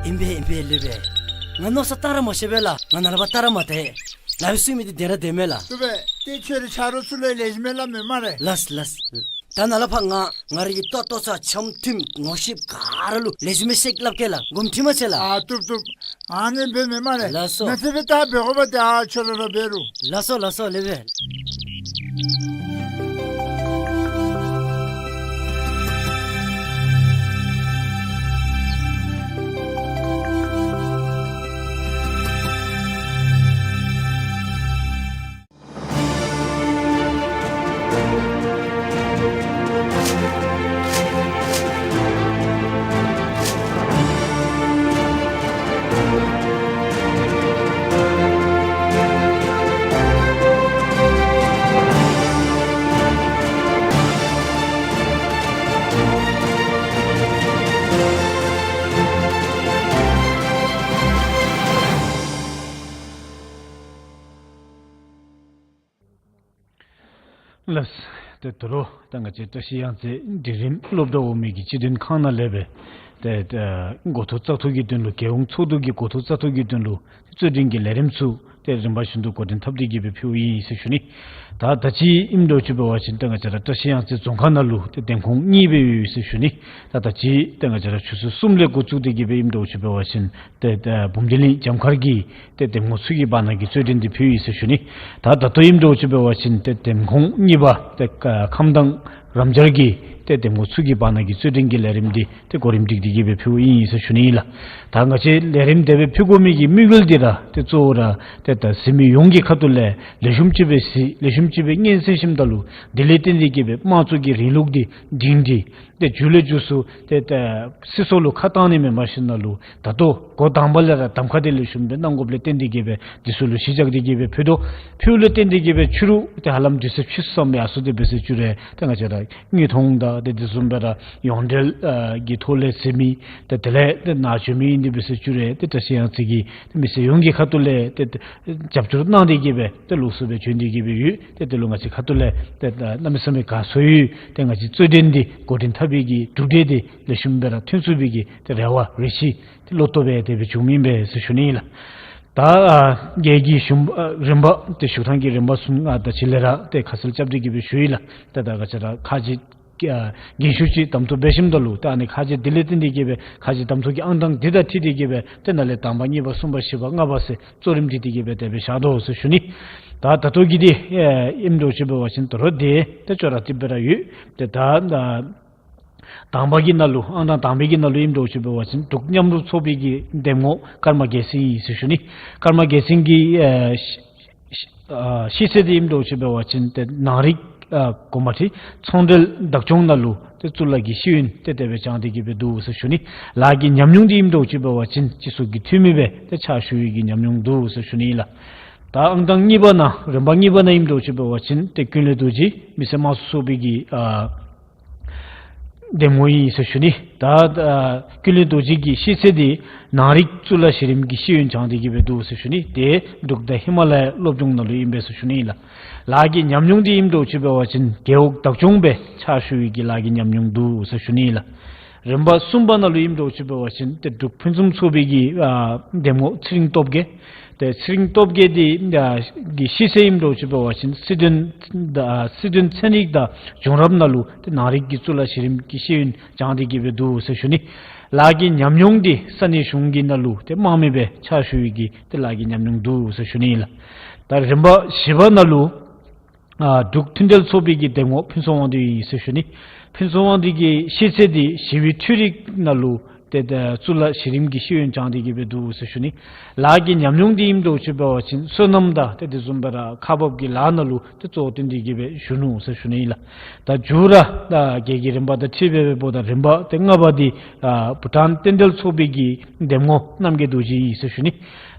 ཡ། ཨིན་པས་ཨིན་པས་ལེགས་པས། ང་མནོ་བསམ་བཏང་ར་མ་ཤེས་པས་ལགས། ང་ནཱ་ལས་ཕར་བལྟ་ར་མ་བལྟ། ལཱ་འབད་ཚུགས་མི་འདི་བདེན་ར་བདེན་མས་ལགས། ལེགས་པས། ཏེ་ཁྱོད་རའི་ཆ་རོགས་ཚུ་ལུ་ལེགས་ཤོམ་སྦེ་སླབ་མས་སྨ་རེ། ལགས་ལགས། ད་ནཱ་ལས་ཕར་ང་ང་རའི་གི་ལྟོ་ལྟོ་ཚང་འཆམ་མཐུན་ངོ་ཤེས་ག་ར་ལུ་ལེགས་ཤོམ་སྦེ་བཤད་སླབ་གེ་ལགས། དགོངསམ་ཁྲེལ་མ་མཛད་ལགས། ཨ་བཏུབ་བཏུབ། ཨ་ནི་འབད་མས་སྨ་རེ། ལགས་སོ། ང་བཅས་སྦེ་ད་འབད་དགོ་པས་ཏེ། ཨ་ཁྱོད་ར་ར་འབད་རུང་། ལགས་སོ་ལགས་སོ་ལེགས་པས། ལགས། ཏེ་ད་རུང་ད་ང་བཅས་བཀྲ་ཤིས་གཡང་རྩེ་འབྲིང་རིམ་སློབ་གྲྭ་འོག་མའི་གི་སྤྱི་དོན་ཁང་ནང་ལས་སྦེ་ཏེ་ད་འགོ་ཐོག་བཙག་འཐུ་གི་དོན་ལུ་རྒྱལ་ཡོངས་ཚོགས་འདུ་གི་འགོ་ཐོག་བཙག་འཐུ་གི་དོན་ལུ་རྩོད་འགྲན་གྱི་ལས་རིམ་ཚུ་ཏེ་རིམ་པ་བཞིན་དུ་འགོ་འདྲེན་འཐབ་སྟེ་གི་སྦེ་ཕུལཝ་ཨིན་ཟེར་ཞུ་ནི། ད་ད་ཅི་ཨིནམ་འདྲཝ་ཅིག་འབད་བ་ཅིན་ད་ང་བཅས་ར་བཀྲ་ཤིས་གཡང་རྩེ་རྫོང་ཁག་ནང་ལུ་ཏེ་འདེམས་ཁོངས་གཉིས་སྦེ་ཡོད་ཟེར་ཞུ་ནི། ད་ད་ཅི་ཏེ་ང་བཅས་ར་ཆུ་ཚོད་གསུམ་ལས་འགོ་བཙུགས་ཏེ་གི་སྦེ་ཨིནམ་འདྲཝ་ཅིག་འབད་བ་ཅིན་ཏེ་ད་འབུམ་སྡེ་གླིང་འཇམ་མཁར་གྱི་ཏེ་འདེམས་ངོ་ཚུ་གི་བར་ན་གི་རྩོད་འགྲན་འདི་ཕུལ་ཡི་ཟེར་ཞུ་ནི། ད་ད་ལྟོ་ཨིནམ་འདྲཝ་ཅིག་འབད་བ་ཅིན་ཏེ་འདེམས་ཁོངས་གཉིས་པ་ཏེ་ཁམས་དྭངས་རམ་སྦྱར་གྱི་ ཏེ་གདམ་ངོ་ཚུ་གི་བར་ན་གི་རྩོད་འགྲན་གྱི་ལས་རིམ་འདི་ཏེ་གོ་རིམ་སྒྲིག་སྟེ་གི་སྦེ་ཕུལཝ་ཨིན་ཟེར་ཞུ་ནི་ཨིན་ལགས། ད་ང་བཅས་ལས་རིམ་དེ་སྦེ་ཕུལ་དགོ་མི་གི་དམིགས་ཡུལ་འདི་ར་ཏེ་གཙོ་བོ་ར་ཏེ་ད་གཟིགས་མི་ཡོངས་ཀྱི་ཁ་ཐུག་ལས་ལེགས་ཤོམ་ཅིག་སྦེ་གཟིགས་ལེགས་ཤོམ་ཅིག་སྦེ་ཉན་ཟེར་ཞིནམ་ད་ལུ་དེ་ལས་བརྟེན་ཏེ་གི་སྦེ་དམངས་གཙོ་གི་རིང་ལུགས་འདི་སྒྲིང་སྒྲི་ཏེ་མཇུག་ལས་མཇུག་སུ་ཏེ་ད་སྲིད་ཚོགས་ལུ་ཁ་བཏང་ནི་མེན་པར་ཞིནམ་ད་ལུ་ད་ལྟོ་འགོ་དང་པ་ལས་ར་གདམ་ཁ་འདི་ལེགས་ཤོམ་སྦེ་གནང་དགོཔ་ལས་བརྟེན་ཏེ་གི་སྦེ་འདི་ཚུ་ལུ་གཞི་བཞག་སྟེ་གི་སྦེ་ཕུལ་དོ། ཕུལཝ་ལས་བརྟེན་ཏེ་གི་སྦེ་ཕྱི་རུ་ཏེ་ཧ་ལམ་དུས་ཚོད་ཕྱིས་སོངམ་ཡར་སོང་སྟེ་འབད་ཟེར་ཞུ་རུང་ཏེ་ང་བཅས་ར་དངོས་མཐོང་དང་ཏེ་དེ་བཟུམ་སྦེ་ར་ཡོངས་འབྲེལ་ཨ་གི་ཐོག་ལས་གཟིགས་མི་ཏེ་དེ་ལས་ཏེ་ནཱ་བྱོན་མི་ཨིན་ཏེ་འབད་ཟེར་ཞུ་རུང་ཏེ་བཀྲ་ཤིས་གཡང་རྩེ་གི་ཏེ་མི་སེར་ཡོངས་ཀྱི་ཁ་ཐུག་ལས་ཏེ་ཏེ་རྒྱབ་སྐྱོར་གནང་སྟེ་གི་སྦེ་ཏེ་ལོགས་སུ་སྦེ་བྱོན་ཏེ་གི་སྦེ་ཡོད། ཏེ་དེ་ལུ་ང་བཅས་ཁ་ཐུག་ལས་ཏེ་ད་གནམ་མེད་ས་མེད་དགའ་ཚོར་ཡོད། ཏེ་ང་བཅས་རྩོད་འགྲན་འདི་འགོ་འདྲེན་འཐབ་པའི་གི་གྲུབ་འབྲས་འདི་ལེགས་ཤོམ་སྦེ་ར་ཐོན་ཚུགས་པའི་གི་ཏེ་རེ་བ་རེ་ཆེ་ཏེ་བློ་སྟོབས་སྦེ་དེ་སྦེ་བྱུངམ་ཨིན་པས་ཟེར་ཞུ་ནི་ཨིན་ལགས། ད་ཨ་རྒྱལ་གྱི་ཞུ་ཨ་རིམ་པ་ཏེ་ཞུ་ཐངས་ཀྱི་རིམ་པ་གསུམ་ཨ་ད་ཅི་ལས་ར་ཏེ་ཁ་གསལ་རྐྱབ་སྟེ་གི་སྦེ་ཞུ་ཡི་ལགས། ཏེ་ད་ང་བཅས་ར་ཁ་རྗེ་ཨ་རྒན་ཤོས་ཅིག་གདམ་འཐུ་འབད་ཞིནམ་ད་ལུ་ཏེ་ཨ་ནི་ཁ་རྗེ་དེ་ལས་བརྟེན་ཏེ་གི་སྦེ་ཁ་རྗེ་གདམ་འཐུ་གི་ཨང་གྲངས་འདི་དང་འཁྲིལ་ཏེ་གི་སྦེ་ཏེ་ནཱ་ལས་དང་པ་གཉིས་པ་གསུམ་པ་བཞི་པ་ལྔ་པ་ཟེར་གཙོ་རིམ་སྒྲིག་སྟེ་གི་སྦེ་དེ་སྦེ་བཞག་དོ་ཟེར་ཞུ་ནི། ད་ད་ལྟོ་གི་འདི་ཨེ་ཨིནམ་འདྲཝ་ཅིག་འབད་བ་ཅིན་དོ་རུང་འདི་ཏེ་ཅོག་ར་འཐདཔ་སྦེ་ར་ཡོད། ཏེ་ད་ཨ་དང་པ་གི་ནང་ལུ་ཨང་གྲངས་དང་པའི་གི་ནང་ལུ་ཨིནམ་འདྲཝ་ཅིག་འབད་བ་ཅིན་འབྲུག་མཉམ་རུབ་ཚོགས་པའི་གི་གདམ་ངོ་ཀརྨ་རྒྱལ་མཚན་ཨིན་ཟེར་ཞུ་ནི། ཀརྨ་རྒྱལ་མཚན་གྱི་ཨེ་ཤི་ཤི་ཨ་ཤེས་ཚད་འདི་ཨིནམ་འདྲཝ་ཅིག་འབད་བ་ཅིན་ཏེ་ནང་རིག་ཨ་གོ་མ་ཁྲིད་ཚོང་འབྲེལ་བདག་སྐྱོང་ནང་ལུ་ཏེ་གཙུག་ལག་གི་ཤེས་ཡོན་ཏེ་དེ་སྦེ་སྦྱངས་ཏེ་གི་སྦེ་འདུག་ཟེར་ཞུ་ནི། ལཱ་གི་ཉམས་མྱོང་འདི་ཨིནམ་འདྲཝ་ཅིག་འབད་བ་ཅིན་སྤྱི་ཚོགས་ཀྱི་འཐུས་མི་སྦེ་ཏེ་ཕྱག་ཞུ་བའི་གི་ཉམས་མྱོང་འདུག་ཟེར་ཞུ་ནི་ཨིན་ལགས། ད་ཨང་གྲངས་གཉིས་པ་ནང་རིམ་པ་གཉིས་པ་ནང་ཨིནམ་འདྲཝ་ཅིག་འབད་བ་ཅིན་ཏེ་ཀུན་ལེགས་རྡོ་རྗེ་མི་སེར་དམངས་གཙོ་ཚོགས་པའི་གི་ཨ་གདམ་ངོ་ཨིན་ཟེར་ཞུ་ནི། ད་ཨ་ཀུན་ལེགས་རྡོ་རྗེ་གི་ཤེས་ཚད་འདི་ནང་རིག་གཙུག་ལག་གཞི་རིམ་གྱི་ཤེས་ཡོན་སྦྱངས་ཏེ་གི་སྦེ་འདུག་ཟེར་ཞུ་ནི། ཏེ་འབྲུག་དང་ཧི་མ་ལ་ཡ་སློབ་སྦྱོང་ནང་ལུ་ཨིན་པས་ཟེར་ཞུ་ནི་ཨིན་ལགས། ལཱ་གི་ཉམས་མྱོང་འདི་ཨིནམ་འདྲཝ་ཅིག་འབད་བ་ཅིན་རྒེད་འོག་བདག་སྐྱོང་སྦེ་ཕྱག་ཞུ་བའི་གི་ལཱ་གི་ཉམས་མྱོང་འདུག་ཟེར་ཞུ་ནི་ཨིན་ལགས། རིམ་པ་གསུམ་པ་ནང་ལུ་ཨིནམ་འདྲཝ་ཅིག་འབད་བ་ཅིན་ཏེ་འབྲུག་ཕུན་སུམ་ཚོགས་པའི་གི་ཨ་གདམ་ངོ་ཚེ་རིང་སྟོབས་རྒྱས། ཏེ་ཚེ་རིང་སྟོབས་རྒྱས་འདི་ཨ་གི་ཤེས་ཚད་ཨིནམ་འདྲཝ་ཅིག་འབད་བ་ཅིན་སྲིད་དོན་ཨ་སྲིད་དོན་ཚན་རིག་དང་བྱུང་རབས་ནང་ལུ་ཏེ་ནང་རིག་གི་གཙུག་ལག་གཞི་རིམ་གྱི་ཤེས་ཡོན་སྦྱངས་ཏེ་གི་སྦེ་འདུག་ཟེར་ཞུ་ནི། ལཱ་གི་ཉམས་མྱོང་འདི་ས་གནས་གཞུང་གི་ནང་ལུ་ཏེ་དམངས་མི་སྦེ་ཕྱག་ཞུ་བའི་གི་ཏེ་ལཱ་གི་ཉམས་མྱོང་འདུག་ཟེར་ཞུ་ནི་ཨིན་ལགས། ད་རིམ་པ་བཞི་པ་ནང་ལུ་ཨ་འབྲུག་མཐུན་འབྲེལ་ཚོགས་པའི་གི་གདམ་ངོ་ཕུན་ཚོགས་དབང་འདུས་ཨིན་ཟེར་ཞུ་ནི། ཕུན་ཚོགས་དབང་འདུས་ཀྱི་ཤེས་ཚད་འདི་ཞི་བའི་འཕྲུལ་རིག་ནང་ལུ་ཏེ་ད་གཙུག་ལག་གཞི་རིམ་གྱི་ཤེས་ཡོན་སྦྱངས་ཏེ་གི་སྦེ་འདུག་ཟེར་ཞུ་ནི། ལཱ་གི་ཉམས་མྱོང་འདི་ཨིནམ་འདྲཝ་ཅིག་འབད་བ་ཅིན་སོ་ནམ་དང་ཏེ་དེ་བཟུམ་སྦེ་ར་ཁག་འབག་གི་ལཱ་ནང་ལུ་ཏེ་གཙོ་བོ་བཏོན་ཏེ་གི་སྦེ་བཞུགས་ནུག་ཟེར་ཞུ་ནི་ཨིན་ལགས། ད་མཇུག་ར་ད་རྒྱལ་གྱི་རིམ་པ་དང་འཁྲིལ་སྦེ་འབདཝ་ད་རིམ་པ་ཏེ་ལྔ་པ་འདི་ཨ་བྷུ་ཊཱན་རྟེན་འབྲེལ་ཚོགས་པའི་གི་གདམ་ངོ་རྣམ་རྒྱལ་རྡོ་རྗེ་ཨིན་ཟེར་ཞུ་ནི།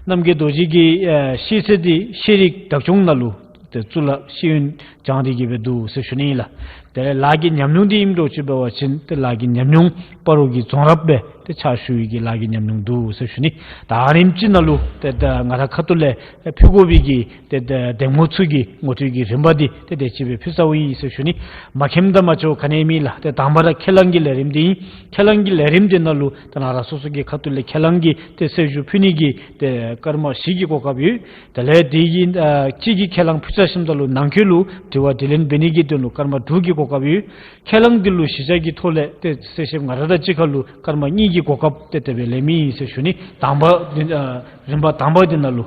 རྣམ་རྒྱལ་རྡོ་རྗེ་གི་ཨ་ཤེས་ཚད་འདི་ཤེས་རིག་བདག་སྐྱོང་ནང་ལུ་ཏེ་གཙུག་ལག་ཤེས་ཡོན་སྦྱངས་ཏེ་གི་སྦེ་འདུག་ཟེར་ཞུ་ནི་ཨིན་ལགས། དེ་ལས་ལཱ་གི་ཉམས་མྱོང་འདི་ཨིནམ་འདྲཝ་ཅིག་འབད་བ་ཅིན་ཏེ་ལཱ་གི་ཉམས་མྱོང་སྤ་རོ་གི་རྫོང་རབ་སྦེ་ཏེ་ཕྱག་ཞུ་བའི་གི་ལཱ་གི་ཉམས་མྱོང་འདུག་ཟེར་ཞུ་ནི། ད་ཨ་ནེམ་ཅིག་ནང་ལུ་ཏེ་ད་ང་ར་ཁ་ཐུག་ལས་ཕུལ་དགོ་པའི་གི་ཏེ་ད་གདམ་ངོ་ཚུ་གི་ངོ་སྤྲོད་ཀྱི་རིམ་པ་འདི་ཏེ་དེ་ཅིག་སྦེ་ཕུལ་ཚརཝ་ཨིན་ཟེར་ཞུ་ནི། མ་མཁྱེནམ་དང་མ་ཆོགཔ་ག་ནི་ཡང་མེད་ལགས། ཏེ་དང་པ་ར་ཁས་བླངས་ཀྱི་ལས་རིམ་འདི་ཨིན། ཁས་བླངས་ཀྱི་ལས་རིམ་འདི་ནང་ལུ་ཏེ་ང་ར་སོ་སོ་གི་ཁ་ཐུག་ལས་ཁས་བླངས་ཀྱི་ཏེ་གསལ་ཞུ་ཕུལ་ནི་གི་ཏེ་སྐར་མ་བཞི་གི་གོ་སྐབས་ཡོད། དེ་ལས་དེ་གི་ཨ་གཅིག་གི་ཁས་བླངས་ཕུལ་ཚར་ཞིནམ་ད་ལུ་ནང་འཁོད་ལུ་དྲི་བ་དྲིས་ལན་འབད་ནི་གི་དོན་ལུ་སྐར་མ་དྲུག་གི་གོ་སྐབས་ཡོད། ཁས་བླངས་འདི་ལུ་གཞི་བཞག་གི་ཐོག་ལས་ཏེ་གསལ་བཤད་ང་ར་དང་གཅིག་ཁར་ལུ་སྐར་མ་གཉིས་ཀྱི་གོ་སྐབས་ཏེ་དེ་སྦེ་ལེན་མི་ཨིན་ཟེར་ཞུ་ནི། དང་པ་འདི་ཨ་རིམ་པ་དང་པ་འདི་ནང་ལུ།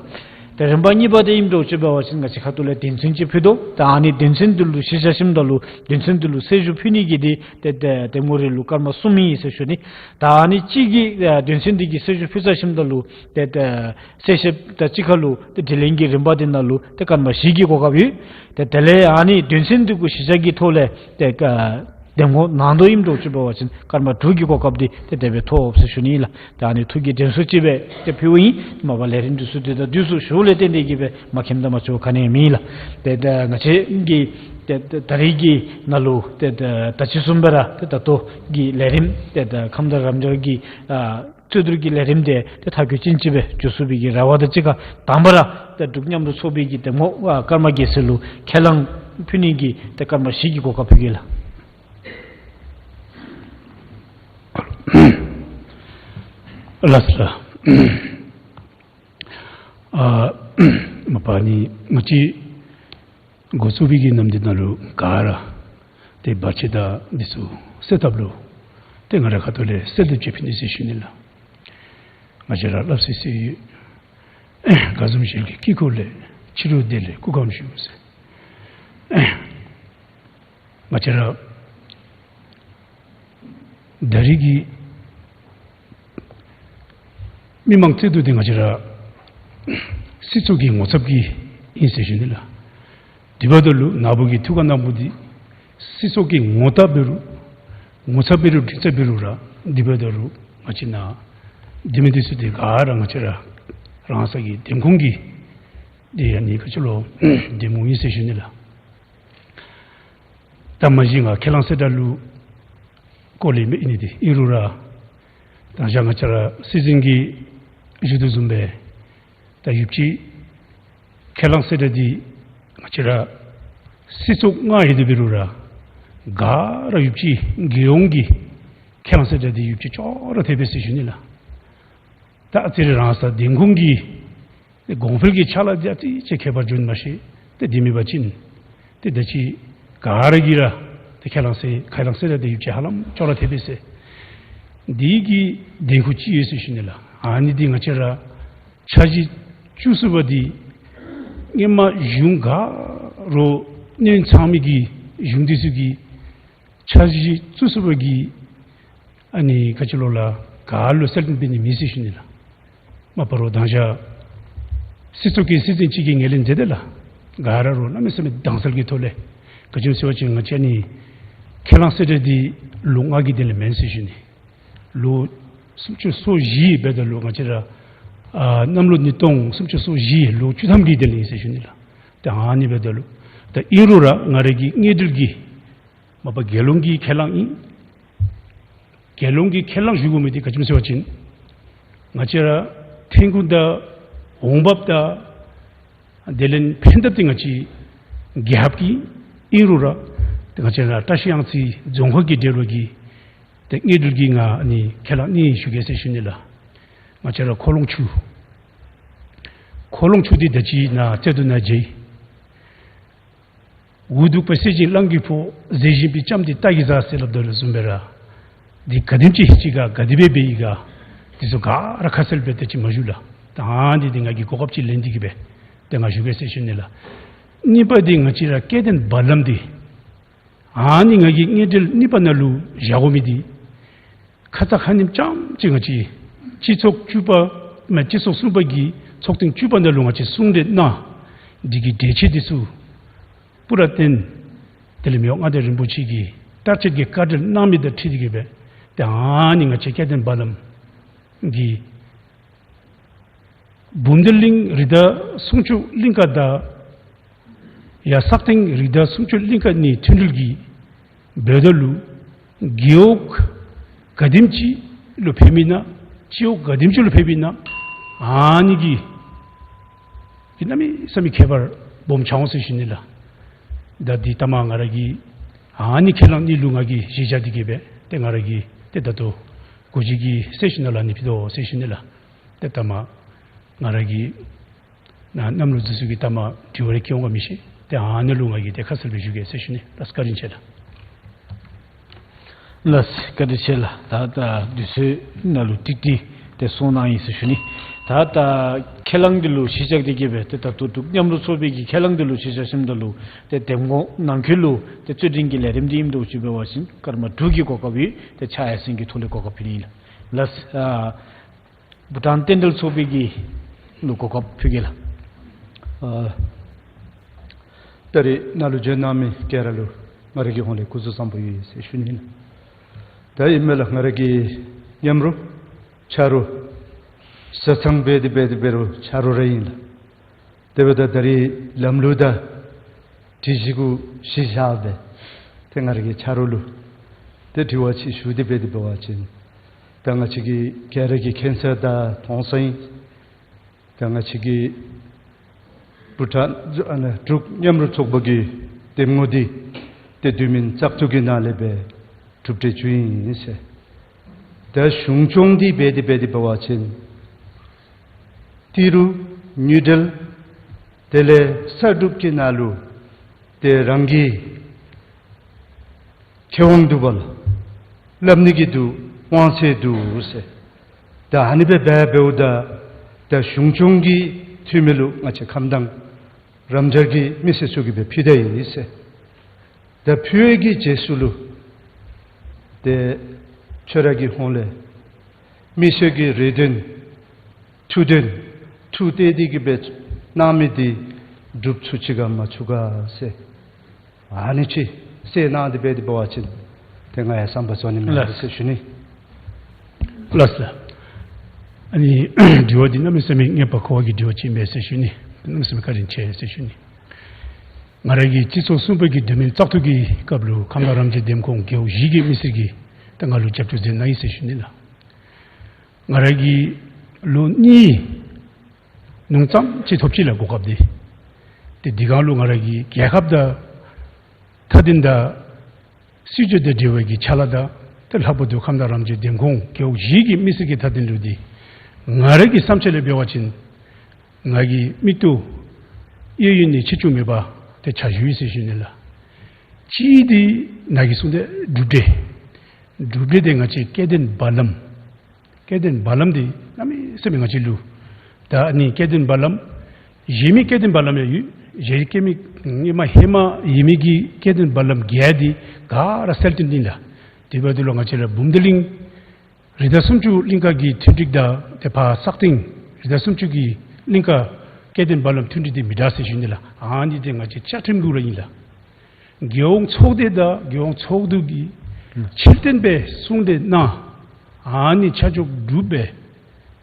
ཏེ་རིམ་པ་གཉིས་པ་འདི་ཨིནམ་འདྲཝ་ཅིག་འབད་བ་ཅིན་ང་བཅས་ཁ་ཐུག་ལས་དོན་ཚན་ཅིག་ཕུལ་དོ། ད་ཨ་ནི་དོན་ཚན་འདི་ལུ་གཞི་བཞག་ཞིནམ་ད་ལུ་དོན་ཚན་འདི་ལུ་གསལ་ཞུ་ཕུལ་ནི་གི་འདི་ཏེ་ཏེ་གདམ་ངོ་རེ་ལུ་སྐར་མ་གསུམ་ཨིན་ཟེར་ཞུ་ནི། ད་ཨ་ནི་གཅིག་གི་ཨ་དོན་ཚན་འདི་གི་གསལ་ཞུ་ཕུལ་ཚར་ཞིནམ་ད་ལུ་ཏེ་ཏེ་གསལ་བཤད་དང་གཅིག་ཁར་ལུ་ཏེ་དྲིས་ལན་གྱི་རིམ་པ་འདི་ནང་ལུ་ཏེ་སྐར་མ་བཞི་གི་གོ་སྐབས་ཡོད། ཏེ་དེ་ལས་ཨ་ནི་དོན་ཚན་འདི་གུ་གཞི་བཞག་གི་ཐོག་ལས་ཏེ་ཨ་གདམ་ངོ་གནང་དོ་ཨིནམ་འདྲཝ་ཅིག་འབད་བ་ཅིན་སྐར་མ་དྲུག་གི་གོ་སྐབས་འདི་ཏེ་དེ་སྦེ་ཐོབ་ཟེར་ཞུ་ནི་ལགས། ཏེ་ཨ་ནི་ཐུགས་ཀྱི་དྲན་གསོ་ཅིག་སྦེ་ཏེ་ཕུལཝ་ཨིན། མ་པ་ལས་རིམ་འདི་ཚུ་ཏེ་ད་དུས་སུ་ཞུཝ་ལས་བརྟེན་ཏེ་གི་སྦེ་མ་མཁྱེནམ་དང་མ་ཆོགཔ་ག་ནི་ཡང་མེད་ལགས། ཏེ་ད་ང་བཅས་ཀྱི་ཏེ་ད་ད་རེས་ཀྱི་ནང་ལུ་ཏེ་ད་ད་ཅི་གསུངས་པ་ར་ཏེ་ད་ལྟོ་གི་ལས་རིམ་ཏེ་ད་ཁམས་དྭངས་རབ་འབྱམས་ཀྱི་ཨ་རྩོད་བསྡུར་གྱི་ལས་རིམ་འདི་ཏེ་མཐར་འཁྱོལ་ཅན་ཅིག་སྦེ་འགྱོ་ཚུགས་པའི་གི་རེ་བ་དང་གཅིག་ཁར་དང་པ་ར་ཏེ་འབྲུག་མཉམ་རུབ་ཚོགས་པའི་གི་གདམ་ངོ་ཨ་ཀརྨ་རྒྱལ་མཚན་ལུ་ཁས་བླངས་ཕུལ་ནི་གི་ཏེ་སྐར་མ་བཞི་གི་གོ་སྐབས་ཕུལ་གེ་ལགས། ལགས་སོ། ཨ་མ་པ་ནི་ང་བཅས་འགོ་བཙུགས་པའི་གི་ནམ་དུས་ནང་ལུ་ག་ར་ཏེ་བར་ཆད་དང་འདི་ཚུ་སེལ་ཐབས་ལུ་ཏེ་ང་ར་ཁ་ཐུག་ལས་གསོལ་འདེབས་ཅིག་ཕུལ་ནི་ཟེར་ཞུ་ནི་ལགས། ང་བཅས་ར་སླབ་སི་སི་ཡོད། དགའ་འཛུམ་ཞལ་གྱི་དཀྱིལ་འཁོར་ལས། ཕྱི་རུ་བདེ་ལེགས་སྐུ་ཁམས་བཞུགས་ཟེར། ང་བཅས་ར་ ད་རེས་ཀྱི་མི་མང་བརྩི་དུང་འདི་ང་བཅས་ར་སྲིད་ཚོགས་ཀྱི་ངོ་ཚབ་ཀྱིས་ཨིན་ཟེར་ཞུ་ནི་ལགས། དེ་འབདཝ་ད་ལུ་ནཱ་བུ་གི་ཐུགས་ཁར་གནང་བུ་འདི་སྲིད་ཚོགས་ཀྱི་ངོ་རྟགས་འབད་རུང་ངོ་ཚབ་འབད་རུང་མགྲིན་ཚབ་འབད་རུང་ར་དེ་འབདཝ་ད་ལུ་ང་བཅས་ནཱ་འདི་མི་འདི་ཚུ་འདི་ག་ར་ང་བཅས་ར་རང་སོའི་འདེམས་ཁོངས་ཀྱི་འདི་ཨ་ནི་ག་ཅི་ལོ་འདེམས་ཁོངས་ཨིན་ཟེར་ཞུ་ནི་ལགས། ད་མ་གཞི་ང་ཁས་བླངས་གསལ་བསྒྲགས་ལུ་སྐོར་ལས་མེད་ནི་འདི་ཨིན་རུང་ར་ད་ང་བཅས་ར་སྲིད་འཛིན་གྱིས་ཞུ་དོ་བཟུམ་སྦེ་ད་ཡོདཔ་ཅིག་ཁས་བླངས་གསལ་བསྒྲགས་འདི་ང་བཅས་ར་སྲིད་ཚོགས་ལྔ་ཡོད་དེ་འབད་རུང་ར་ག་ར་ཡོདཔ་ཅིག་རྒྱལ་ཡོངས་ཀྱི་ཁས་བླངས་གསལ་བསྒྲགས་འདི་ཡོདཔ་ཅིག་ཅོག་ར་འཐདཔ་ཨིན་ཟེར་ཞུ་ནི་ལགས། ད་ཨ་ཙི་རེ་རང་སོའི་འདེམས་ཁོངས་ཀྱི་གོང་འཕེལ་གྱི་ཕྱག་ལཱ་འདི་ཨ་ཙི་ཅིག་ཁྱད་པར་འབྱུང་མ་ཤེས། ཏེ་འདི་མེད་པ་ཅིན་ཏེ་ད་ཅི་ག་ར་གིས་ར་ཏེ་ཁས་བླངས་གསལ་ཁས་བླངས་གསལ་བསྒྲགས་འདི་ཡོདཔ་ཅིག་ཧ་ལམ་ཅོག་ར་འཐདཔ་ཨིན་ཟེར། འདི་གི་འདེམས་ཁོངས་ཅིག་ཡོད་ཟེར་ཞུ་ནི་ལགས། ཨ་ནི་འདི་ང་བཅས་ར་འཆར་གཞི་བཅུ་གསུམ་པ་འདི་སྔོན་མ་གཞུང་ག་ར་གནས་ཚང་མི་གི་གཞུང་འདི་ཚུ་གི་འཆར་གཞི་བཅུ་གསུམ་པ་གི་ཨ་ནི་ག་ཅི་ལོ་ལགས་ག་ལུ་གསལ་སྟོན་འབད་ནི་མེད་ཟེར་ཞུ་ནི་ལགས། མ་པ་རོགས་ད་ང་བཅས་སྲིད་ཚོགས་ཀྱི་སྲིད་འཛིན་ཅིག་གིས་ངོས་ལེན་མཛད་དེ་ལགས། ག་ར་རོགས་གནམ་མེད་ས་མེད་དྭངས་གསལ་གྱི་ཐོག་ལས་ག་ཅི་སྨོ་ཟེར་བ་ཅིན་ང་བཅས་ནི་ཁས་བླངས་གསལ་བསྒྲགས་འདི་ལོ་ལྔ་གི་དོན་ལས་མེན་ཟེར་ཞུ་ནི། ལོ་སུམ་ཅུ་སོ་བཞི་འབདཝ་ད་ལུ་ང་བཅས་ར་ཨ་གནམ་ལོ་ཉིས་སྟོང་སུམ་ཅུ་སོ་བཞི་ལོ་བཅུ་ཐམ་གྱི་དོན་ལས་ཨིན་ཟེར་ཞུ་ནི་ལགས། ད་ཨ་ནི་འབདཝ་ད་ལུ་ད་ཨིན་རུང་ར་ང་ར་གི་སྔོན་འགྲུལ་གྱི་མ་པ་རྒྱལ་ཡོངས་ཀྱི་ཁས་བླངས་ཨིན། རྒྱལ་ཡོངས་ཀྱི་ཁས་བླངས་ཞུ་དགོ་མི་འདི་ག་ཅི་སྨོ་ཟེར་བ་ཅིན་ང་བཅས་ར་ཐོན་ཁུངས་དང་འོང་འབབ་དང་དེ་ལས་ཕན་ཐབས་འདི་ང་བཅས་རྒྱལ་ཁབ་ཀྱི་ཨིན་རུང་ར་ཏེ་ང་བཅས་ར་བཀྲ་ཤིས་གཡང་རྩེ་རྫོང་ཁག་གི་འབྲེལ་བ་གི་ཏེ་སྔོན་འགྲུལ་གྱི་ང་ནི་ཁས་བླངས་ནི་ཞུ་གེ་ཟེར་ཞུ་ནི་ལགས། ང་བཅས་ར་ཁོ་ལོང་ཆུ་ཁོ་ལོང་ཆུ་འདི་ད་ཅི་ནཱ་རྩེ་དུ་ནཱ་མཇལ། འུ་སྡུག་པའི་གསེར་གྱི་གླང་གི་ཕུག། མཛེས་ཤིང་སྤུས་འཇམ་འདི་རྟ་གིས་ཟ་ཟེར་སླབ་དོ་ལུ་བཟུམ་སྦེ་ར། འདི་ག་དེམ་ཅིག་ཅིག་ག་ག་དེ་སྦེ་འབད་ཡི་ག། འདི་ཚུ་ག་ར་ཁ་གསལ་སྦེ་ད་ཅི་མ་ཞུ་ལགས། ད་ཨ་ནི་འདི་ང་གིས་གོ་སྐབས་ཅིག་ལེན་ཏེ་གི་སྦེ་ཏེ་ང་ཞུ་གེ་ཟེར་ཞུ་ནི་ལགས། གཉིས་པ་འདི་ང་བཅས་ར་སྐྱེ་ལྡན་བར་ལམ་འདི། ཨ་ནི་ང་གིས་སྔོན་འགྲུལ་གཉིས་པ་ནང་ལུ་བཞག་དགོ་མི་འདི། ཁ་ཙ་ཁ་ཉིནམ་རྐྱངམ་ཅིག་ང་བཅས་སྤྱི་ཚོགས་བཅུ་པ་མ་སྤྱི་ཚོགས་གསུམ་པ་གི་ཚོགས་ཐེངས་བཅུ་པ་ནང་ལུ་ང་བཅས་གསུང་གྲོས་གནང་། འདི་གི་གྲོས་ཆོད་འདི་ཚུ་པུ་ར་བཏོན། དེ་ལས་མི་དབང་མངའ་བདག་རིན་པོ་ཆེ་གིས་བསྟར་སྤྱོད་ཀྱི་བཀའ་འཁྲོལ་གནང་མི་དང་འཁྲིལ་ཏེ་གི་སྦེ་ཏེ་ཨ་ནི་ང་བཅས་སྐྱེ་ལྡན་བར་ལམ་གྱི་བུམ་སྡེ་གླིང་རི་དྭགས་སྲུང་སྐྱོབ་གླིང་ཀ་དང་ཡང་སག་སྟེང་རི་དྭགས་སྲུང་སྐྱོབ་གླིང་ཀ་གཉིས་མཐུན་འབྲེལ་གྱི་འབདཝ་ད་ལུ་རྒེད་འོག་ག་དེམ་ཅིག་ལུ་ཕན་མི་ན་སྤྱི་འོག་ག་དེམ་ཅིག་ལུ་ཕན་མི་ན་ཨ་ནི་གི་གི་གནམ་མེད་ས་མེད་ཁྱད་པར་སྦོམ་ཆགས་འོང་ཟེར་ཞུ་ནི་ལགས། ད་འདི་ལྟ་མ་ང་ར་གིས་ཨ་ནི་ཁས་བླངས་ནི་ལུ་ང་གིས་གཞི་བཞག་སྟེ་གི་སྦེ་ཏེ་ང་ར་གིས་ཏེ་ད་ལྟོ་གོ་བརྗེ་གི་གསལ་ཞུ་ནང་ལུ་ཨ་ནི་ཕུལ་དོ་ཟེར་ཞུ་ནི་ལགས། ཏེ་ལྟ་མ་ང་ར་གིས་ནཱ་གནམ་ལོ་འདི་ཚུ་གི་ལྟ་མ་དྲི་བ་རེ་བཀོད་འོང་ག་མི་ཤེས། ཏེ་ཨ་ནི་ལུ་ང་གིས་ཏེ་ཁ་གསལ་སྦེ་ཞུ་གེ་ཟེར་ཞུ་ནི་ལགས། བཀའ་དྲིན་ཆེ་ལགས། ལགས་བཀའ་དྲིན་ཆེ་ལགས། ད་ད་དུས་ཚོད་ནང་ལུ་ཀྲིག་ཀྲི་ཏེ་སོང་གནང་ཡི་ཟེར་ཞུ་ནི། ད་ད་ཁས་བླངས་འདི་ལུ་གཞི་བཞག་སྟེ་གི་སྦེ་ཏེ་ད་ལྟོ་འབྲུག་མཉམ་རུབ་ཚོགས་པའི་གི་ཁས་བླངས་འདི་ལུ་གཞི་བཞག་ཞིནམ་ད་ལུ་ཏེ་འདེམས་ངོ་ནང་འཁོད་ལུ་ཏེ་རྩོད་འགྲན་གྱི་ལས་རིམ་འདི་ཨིནམ་འདྲཝ་ཅིག་འབད་བ་ཅིན་སྐར་མ་དྲུག་གི་གོ་སྐབས་ཡོད། ཏེ་ཕྱག་ཡར་སེང་གི་ཐོག་ལས་གོ་སྐབས་ཕུལ་ནི་ཨིན་ལགས། ལགས་ཨ་བྷུ་ཊཱན་རྟེན་འབྲེལ་ཚོགས་པའི་གི་ལུ་གོ་སྐབས་ཕུལ་གེ་ལགས། ཨ་ད་རེས་ནཱ་ལུ་འབྱོན་གནང་མི་ག་ར་ལུ་ང་ར་གི་ཧོངས་ལས་སྐུ་གཟུགས་བཟང་པོ་ཡོད་ཟེར་ཞུ་ནི་ཨིན་ལགས། ད་ཨིན་མས་ལགས། ང་ར་གི་མཉམ་རོགས་ཆ་རོགས་བཟའ་ཚང་འབད་དེ་འབད་དེ་འབད་རུང་ཆ་རོགས་ར་ཨིན་ལགས། དེ་འབདཝ་ད་ད་རེས་ལམ་ལུགས་དང་སྒྲིག་གཞི་གུ་གཞི་བཞག་སྦེ་ཏེ་ང་ར་གི་ཆ་རོགས་ལུ་ཏེ་དྲི་བ་ཅིག་ཞུ་སྟེ་འབད་དེ་འབད་བ་ཅིན་ད་ང་བཅས་ཀྱི་ག་ར་གིས་མཁྱེན་གསལ་དང་མཐོང་གསལ་ཨིན། ད་ང་བཅས་ཀྱི་བྷུ་ཊཱན་ཨ་ནི་འབྲུག་མཉམ་རུབ་ཚོགས་པ་གི་འདེམས་ངོ་འདི་ཏེ་དུས་མིན་བཙག་འཐུ་གི་ནང་ལས་སྦེ་གྲུབ་འབྲས་བྱུང་ཡི་ཟེར། ད་གཞུང་སྐྱོང་འདི་འབད་དེ་འབད་དེ་འབད་བ་ཅིན་ཏི་རུ་དངུལ་འབྲེལ་དེ་ལས་གསར་སྒྲུབ་ཀྱི་ནང་ལུ་ཏེ་རང་གི་ཁེ་དབང་འདུག་པ་ལགས། སླབ་ནི་གི་འདུག། དབང་ཚད་འདུག་ཟེར། ད་ཨ་ནི་སྦེ་འབད་འབདཝ་ད་ད་གཞུང་སྐྱོང་གི་འཐུས་མི་ལུ་ང་བཅས་ཁམས་དྭངས་རམ་སྦྱར་གྱི་མི་སེར་ཚུ་གིས་སྦེ་ཕུལ་ད་ཡི་ཟེར། ད་ཕུལ་བའི་གི་རྗེས་སུ་ལུ་ཏེ་ ཁྱོད་ར་གི་ཧོངས་ལས་མི་སེར་གྱི་རེ་འདུན་ཐུགས་འདུན་ཐུགས་གཏད་དེ་གི་སྦེ་གནང་མི་འདི་སྒྲུབ་ཚུགས་ཅི་ག་མ་ཚུགས་ག་ཟེར། ཨ་ནི་ཅིག་གསལ་གནང་སྟེ་འབད་དེ་འབད་བ་ཅིན་ཏེ་ང་ཡང་བསམ་པ་རྫོགས་ནི་མས་ལགས། ཟེར་ཞུ་ནི། ལགས་སོ། ཨ་ནི་དྲི་བ་འདི་གནམ་མེད་ས་མེད་རྙེད་པ་གོ་བ་གི་དྲི་བ་ཅིག་ཨིན་པས་ཟེར་ཞུ་ནི། གནམ་མེད་ས་མེད་བཀའ་དྲིན་ཆེ་ཟེར་ཞུ་ནི། ང་ར་གི་སྤྱི་ཚོགས་གསུམ་པའི་གི་དོན་མེད་བཙག་འཐུ་གི་སྐབས་ལུ་ཁམས་དྭངས་རམ་འབྱེད་འདེམས་ཁོངས་རྒེད་འོག་བཞི་གི་མི་སེར་གྱིས་ད་ང་ལུ་རྒྱབ་སྐྱོར་མཛད་གནང་ཡི་ཟེར་ཞུ་ནི་ལགས། ང་ར་གིས་ལོ་གཉིས་ནུབ་ཙམ་ཅིག་ཐོབ་ཅི་ལགས་གོ་སྐབས་འདི། ཏེ་དེ་སྒང་ལུ་ང་ར་གིས་རྒྱལ་ཁབ་དང་མཐའ་དོན་དང་སྲིད་བྱུས་དང་འབྲེལ་བའི་གི་ཕྱག་ལཱ་དང་ཏེ་ལྷག་པར་དུ་ཁམས་དྭངས་རམ་འབྱེད་འདེམས་ཁོངས་རྒེད་འོག་བཞི་གི་མི་སེར་གྱི་མཐའ་དོན་ལུ་འདི་ང་ར་གི་བསམ་འཆར་ལས་འབད་བ་ཅིན་ང་གི་མིག་ཏོ་གཡས་གཡོན་ནི་ཆེ་ཆུང་མེད་པར་ཏེ་ཕྱག་ཞུ་ཡི་ཟེར་ཞུ་ནི་ལགས། གཅིག་འདི་ནཱ་གིས་གསུངས་ཏེ་གྲུབ་འབྲས། གྲུབ་འབྲས་འདི་ང་བཅས་སྐྱེ་ལྡན་བར་ལམ། སྐྱེ་ལྡན་བར་ལམ་འདི་གནམ་མེད་ས་མེད་ང་བཅས་ལུ་ད་ཨ་ནི་སྐྱེ་ལྡན་བར་ལམ་གཞན་མི་སྐྱེ་ལྡན་བར་ལམ་ཡང་ཡོད། གཞན་སྐྱེ་མི་ཧེ་མ་ཧེ་མ་ཡོད་མི་གི་སྐྱེ་ལྡན་བར་ལམ་བརྒྱད་འདི་ག་ར་སེལ་ཏེ་ཨིན་ལགས། དེ་འབདཝ་ད་ལུ་ང་བཅས་ར་བུམ་སྡེ་གླིང་རི་དྭགས་སུམ་ཅུ་གླིང་ཁ་གི་མཐུན་འགྲིག་དང་ཏེ་ཕར་སག་སྟེང་རི་དྭགས་སུམ་ཅུ་གི་གླིང་ཁ་སྐྱེ་ལྡན་བར་ལམ་མཐུན་འགྲིག་འདི་མི་འདྲ་ཟེར་ཞུ་ནི་ལགས། ཨ་ནི་འདི་ང་བཅས་བཅའ་ཁྲིམས་ལུ་ར་ཨིན་ལགས། རྒྱལ་ཡོངས་ཚོགས་སྡེ་དང་རྒྱལ་ཡོངས་ཚོགས་འདུ་གིས་ཨུམ་ཕྱིར་བཏོན་སྦེ་གསུང་གྲོས་གནང་། ཨ་ནི་ཆ་འཇོག་གྲུབ་སྦེ་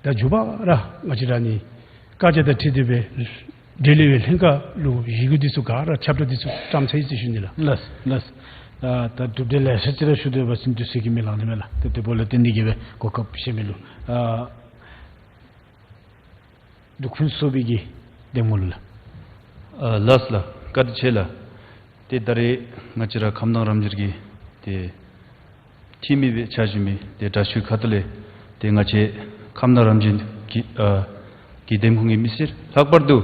ད་མཇུག་པ་ར་ང་བཅས་ར་ནི་བཀའ་རྒྱ་དང་འཁྲིལ་ཏེ་སྦེ་འབྲེལ་ཡོད་ལྷན་ཁག་ལུ་ཡི་གུ་འདི་ཚུ་ག་ར་ཁྱབ་བསྒྲགས་འདི་ཚུ་བཀྲམ་ཚར་ཡི་ཟེར་ཞུ་ནི་ལགས། ལགས་ལགས། ཨ་ད་གྲུབ་འབྲས་ལེ་ཤ་ཅིག་ར་ཞུ་སྡོད་པ་ཅིན་དུས་ཚོད་ཀྱིས་མི་ལང་ནི་མས་ལགས། ཏེ་དེ་འབདཝ་ལས་ཏེ་འདི་གིས་སྦེ་གོ་སྐབས་བཞེས་མི་ལུ་ཨ་འདུ་ཁུངས་སོ་པའི་གི་གདམ་ངོ་ལུ་ལགས། ཨ་ལགས་ལགས། བཀའ་དྲིན་ཆེ་ལགས། ཏེ་ད་རེས་ང་བཅས་ར་ཁམས་དྭངས་རམ་འབྱེད་ཀྱི་ཏེ་འཐུས་མི་སྦེ་ཕྱག་ཞུ་མི་ཏེ་དྲག་ཤོས་ཁ་ཐུག་ལས་ཏེ་ང་བཅས་ཁམས་དྭངས་རམ་འབྱེད་ཀྱི་ཨ་གི་འདེམས་ཁོངས་ཀྱི་མི་སེར་ལྷག་པར་དུ་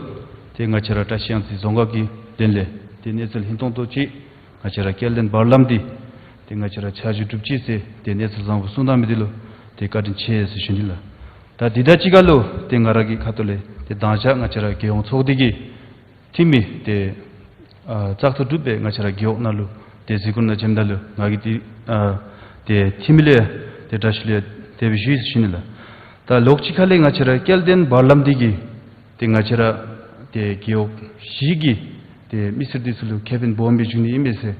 ཏེ་ང་བཅས་ར་བཀྲ་ཤིས་གཡང་རྩེ་རྫོང་ཁག་གི་དོན་ལས་ཏེ་གནས་ཚུལ་ཧིང་སྟོང་ཏོ་ཅིག་ང་བཅས་ར་སྐྱེ་ལྡན་བར་ལམ་འདི་ཏེ་ང་བཅས་ར་ཆ་འཇོག་གྲུབ་ཅི་ཟེར་ཏེ་གནས་ཚུལ་བཟང་པོ་གསུང་གནང་མི་འདི་ལུ་ཏེ་བཀའ་དྲིན་ཆེ་ཟེར་ཞུ་ནི་ལགས། ད་འདི་དང་གཅིག་ཁར་ལུ་ཏེ་ང་ར་གི་ཁ་ཐུག་ལས་ཏེ་མདང་ཞག་ང་བཅས་ར་རྒྱལ་ཡོངས་ཚོགས་སྡེ་གི་འཐུས་མི་ཏེ་ཨ་བཙག་འཐུ་གྲུབ་སྦེ་ང་བཅས་ར་རྒེད་འོག་ནང་ལུ་ཏེ་གཟིགས་སྐོར་ནང་བྱོནམ་ད་ལུ་ང་གིས་ཏེ་ཨ་ཏེ་འཐུས་མི་ལུ་ཏེ་དྲག་ཤོས་ལུ་དེ་སྦེ་ཞུ་ཡི་ཟེར་ཞུ་ནི་ལགས། ད་ལོགས་ཅིག་ཁ་ལས་ང་བཅས་ར་སྐྱེ་ལྡན་བར་ལམ་འདི་གིས་ཏེ་ང་བཅས་ར་ཏེ་རྒེད་འོག་བཞི་གི་ཏེ་མི་སེར་འདི་ཚུ་ལུ་ཁེ་ཕན་སྦོམ་སྦེ་འབྱུང་ནི་ཨིན་པས་ཟེར།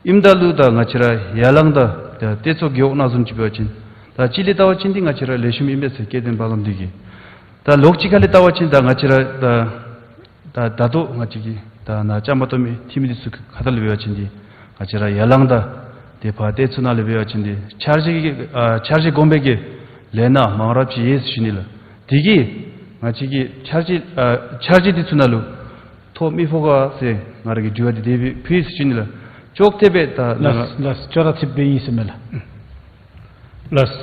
ཨིནམ་ད་ལུ་ད་ང་བཅས་ར་ཡ་ལང་དང་ཏེ་ཏེ་ཚོ་རྒེད་འོག་ནང་བཟུམ་ཅིག་འབད་བ་ཅིན་ད་གཅིག་ལས་བལྟ་བ་ཅིན་འདི་ང་བཅས་ར་ལེགས་ཤོམ་ཨིན་པས་ཟེར་སྐྱེ་ལྡན་བར་ལམ་འདི་གིས། ད་ལོགས་ཅིག་ཁ་ལས་བལྟ་བ་ཅིན་ད་ང་བཅས་ར་ད་ད་ད་ལྟོ་ང་བཅས་ཀྱི་ད་ནཱ་བཅའ་མར་གཏོགས་མི་འཐུས་མི་འདི་ཚུ་གི་ཁ་ཐུག་ལས་འབད་བ་ཅིན་འདི་ང་བཅས་ར་ཡ་ལང་དང་ཏེ་ཕར་ཏེ་ཚོ་ནང་ལས་འབད་བ་ཅིན་འདི་འཆར་གཞི་གི་ཨ་འཆར་གཞི་དགོངས་པའི་གི་ལས་སྣ་མང་རབས་ཅིག་ཡོད་ཟེར་ཞུ་ནི་ལགས། དེ་གིས་ང་བཅས་ཀྱི་འཆར་གཞི་ཨ་འཆར་གཞི་འདི་ཚུ་ནང་ལུ་ཐོ་མི་ཕོག་ག་ཟེར་ང་ར་གི་དྲི་བ་འདི་དེ་སྦེ་ཕུལ་ཡི་ཟེར་ཞུ་ནི་ལགས། ཅོག་འཐདཔ་སྦེ་ད་ལགས་ལགས། ཅོག་ར་འཐདཔ་སྦེ་ཨིན་ཟེར་མས་ལགས། ལགས།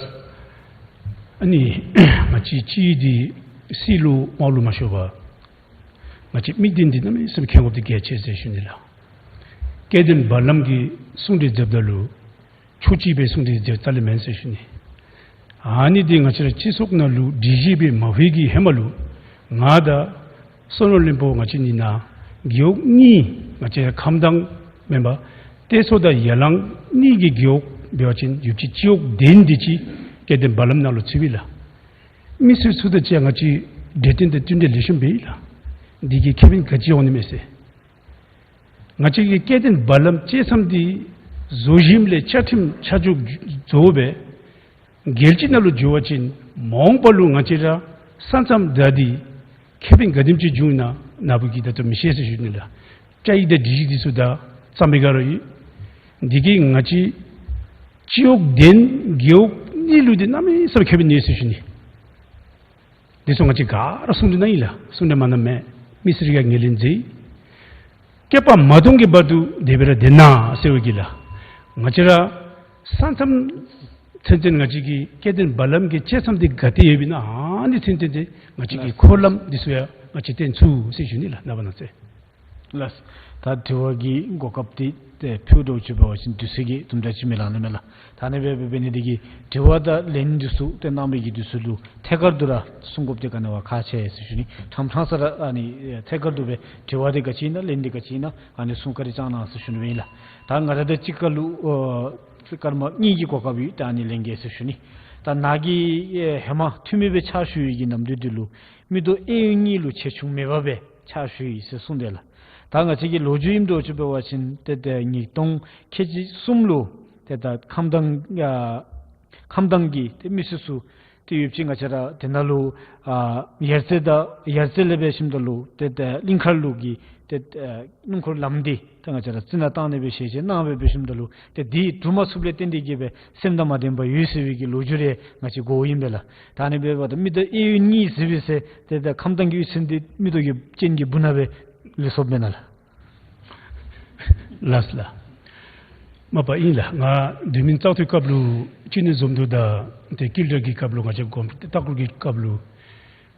ཨ་ནི་ང་བཅས་ཅིག་འདི་སྲིད་ལུ་དམག་ལུ་མ་ཤོར་བར་ང་བཅས་དམིགས་དོན་འདི་གནམ་མེད་ས་མེད་མཁྱེན་དགོཔ་འདི་གལ་ཆེ་ཟེར་ཞུ་ནི་ལགས། སྐྱེ་ལྡན་བར་ལམ་གྱི་གསུང་གྲོས་མཛདཔ་ད་ལུ་ཕྱོགས་གཅིག་སྦེ་གསུང་གྲོས་མཛད་རྩ་ལས་མེན་ཟེར་ཞུ་ནི། ཨ་ནི་འདི་ང་བཅས་ར་སྤྱི་ཚོགས་ནང་ལུ་སྒྲིག་གཞི་སྦེ་མ་ཕུལ་གྱི་ཧེ་མ་ལུ་ང་དང་བསོད་ནམས་བློན་པོ་ང་བཅས་གཉིས་ནཱ་རྒེད་འོག་གཉིས་ང་བཅས་ཁམས་དྭངས་མེན་པར་ཏེ་ཚོ་དང་ཡ་ལང་གཉིས་ཀྱི་རྒེད་འོག་འབད་བ་ཅིན་ཡུདཔ་ཅིག་སྤྱི་འོག་གདན་འདི་ཅིག་སྐྱེ་ལྡན་བར་ལམ་ནང་ལུ་ཚུད་པས་ལགས། མི་སེར་ཚུ་དང་གཅིག་ང་བཅས་འབྲེལ་བསྟུན་དང་བསྟུན་གྲོས་ལེགས་ཤོམ་འབད་ཡི་ལགས། འདི་གིས་ཁེ་ཕན་ག་ཅི་འོང་ནི་མས་ཟེར། ང་བཅས་ཀྱི་སྐྱེ་ལྡན་བར་ལམ་བཅད་མཚམས་འདི་བཟོ་ཞིནམ་ལས་བཅའ་ཁྲིམས་ཆ་འཇོག་རྫོགས་སྦེ་རྒྱལ་སྤྱི་ནང་ལུ་འགྱོ་བ་ཅིན་མ་འོངས་པ་ལུ་ང་བཅས་ར་ས་མཚམས་བདའ་སྟེ་ཁེ་ཕན་ག་དེམ་ཅིག་འབྱུང་ན་ནཱ་བུ་གིས་ད་ལྟོ་མི་ཤེས་ཟེར་ཞུ་ནི་ལགས། བཅའ་ཡིག་དང་སྒྲིག་གཞི་འདི་ཚུ་ད་གཙང་པའི་ག་ར་ཡོད། འདི་གིས་ང་བཅས་སྤྱི་འོག་གདན་རྒེད་འོག་གཉིས་ལུ་འདི་གནམ་མེད་ས་མེད་ཁེ་ཕན་ཡོད་ཟེར་ཞུ་ནི། འདི་ཚུ་ང་བཅས་ག་ར་གསུང་གྲོས་གནང་ཡི་ལགས། གསུང་གྲོས་མ་གནངམ་མེད། མི་སེར་གྱིས་ངོས་ལེན་མཛད་ཡི། བསྐལ་པ་མ་སྟོངས་ཀྱི་བར་དུ་དེ་སྦེ་ར་སྡོད་གནང་ཟེར་བའི་གི་ལགས། ང་བཅས་ར་ས་མཚམས་ཚུན་ཚོད་ང་བཅས་ཀྱི་སྐྱེ་ལྡན་བར་ལམ་གྱི་བཅད་མཚམས་འདི་ག་ཏེ་ཡོདཔ་ཨིན་ན་ཨ་ནི་ཚུན་ཚོད་འདི་ང་བཅས་ཀྱི་འཁོར་ལམ་འདི་ཚུ་ཡང་ང་བཅས་བཏོན་ཚུགས་ཟེར་ཞུ་ནི་ལགས། ནངས་པ་གནངས་ཚེ། ལགས། ད་དྲི་བ་གི་གོ་སྐབས་འདི་ཏེ་ཕུལཝ་འདྲཝ་ཅིག་འབད་བ་ཅིན་དུས་ཚོད་ཀྱིས་དུམ་གྲ་ཅིག་མི་ལང་ནི་མས་ལགས། ད་ཨ་ནི་སྦེ་འབད་ནི་འདི་གིས་དྲི་བ་དང་ལན་འདི་ཚུ་ཏེ་གནང་བའི་གི་དུས་ཚོད་ལུ་ཐད་ཀར་དུ་ར་གསུང་དགོཔ་འདི་ག་ནི་བ་ཁག་ཆེ་ཟེར་ཞུ་ནི། ཕྲང་ཕྲང་ས་ར་ཨ་ནི་ཐད་ཀར་དུ་སྦེ་དྲི་བ་འདི་ག་ཅི་ཨིན་ན་ལན་འདི་ག་ཅི་ཨིན་ན་ཨ་ནི་གསུང་བཀའ་དྲིན་བསྐྱང་གནང་ཟེར་ཞུ་ནི་ཨིན་ལགས། ད་ང་ར་དང་གཅིག་ཁར་ལུ་ཨོ་སྐར་མ་གཉིས་ཀྱི་གོ་སྐབས་ཡོད། ད་ཨ་ནི་ལན་གེ་ཟེར་ཞུ་ནི། ད་ནཱ་གིས་ཨེ་ཧེ་མ་འཐུས་མི་སྦེ་ཕྱག་ཞུ་བའི་གི་ནམ་དུས་འདི་ལུ་མིག་ཏོ་གཡས་གཡོན་གཉིས་ལུ་ཆེ་ཆུང་མེད་པར་སྦེ་ཕྱག་ཞུ་ཡི་ཟེར་གསུངས་དེས་ལགས། ད་ང་བཅས་ཀྱི་ལོ་རྒྱུས་ཨིནམ་འདྲཝ་ཅིག་འབད་བ་ཅིན་ཏེ་ཏེ་ཉིས་སྟོང་ཁལ་གཅིག་གསུམ་ལུ་ཏེ་ད་ཁམས་དྭངས་ཨ་ཁམས་དྭངས་ཀྱི་ཏེ་མི་སེར་ཚུ་ཏེ་ཡོདཔ་ཅིག་ང་བཅས་ར་དེ་ནང་ལུ་ཨ་ཡར་རྩེ་དང་ཡར་རྩེ་ལས་འབད་ཞིནམ་ད་ལུ་ཏེ་ཏེ་གླིང་མཁར་ལུ་གི་ཏེ་ཨ་སྣུམ་འཁོར་ལམ་འདི་ད་ང་བཅས་ར་རྩི་ནག་བཏང་ནི་སྦེ་ཞལ་བཞེས་གནང་སྦེ་འབད་ཞིནམ་ད་ལུ་ཏེ་འདི་གྲུབ་མ་ཚུགསཔ་ལས་བརྟེན་ཏེ་གིས་སྦེ་སེམས་དང་མ་ལྡནམ་ཡོད་ཟེར་བའི་གི་ལོ་རྒྱུས་རེ་ང་བཅས་གོཝ་ཨིན་པས་ལགས། ད་ཨ་ནི་འབདཝ་ད་མིག་ཏོ་གཡས་གཡོན་གཉིས་ཟེར་བའི་ཟེར་ཏེ་ད་ཁམས་དྭངས་ཀྱི་གཡུས་ཚན་འདི་མིག་ཏོ་གི་སྤྱན་གྱི་སྦུག་ན་སྦེ་ལུས་སོངམ་མེན་ན་ལགས། ལགས་ལགས། མ་པ་ཨིན་ལགས། ང་དུས་མིན་བཙག་འཐུའི་སྐབས་ལུ་ཅི་ནི་འཛོམས་འདུ་དང་ཏེ་བསྐྱེད་རྫོགས་ཀྱི་སྐབས་ལུ་ང་བཅས་གོངམ་ཏེ་ལྟ་སྐོར་གྱི་སྐབས་ལུ་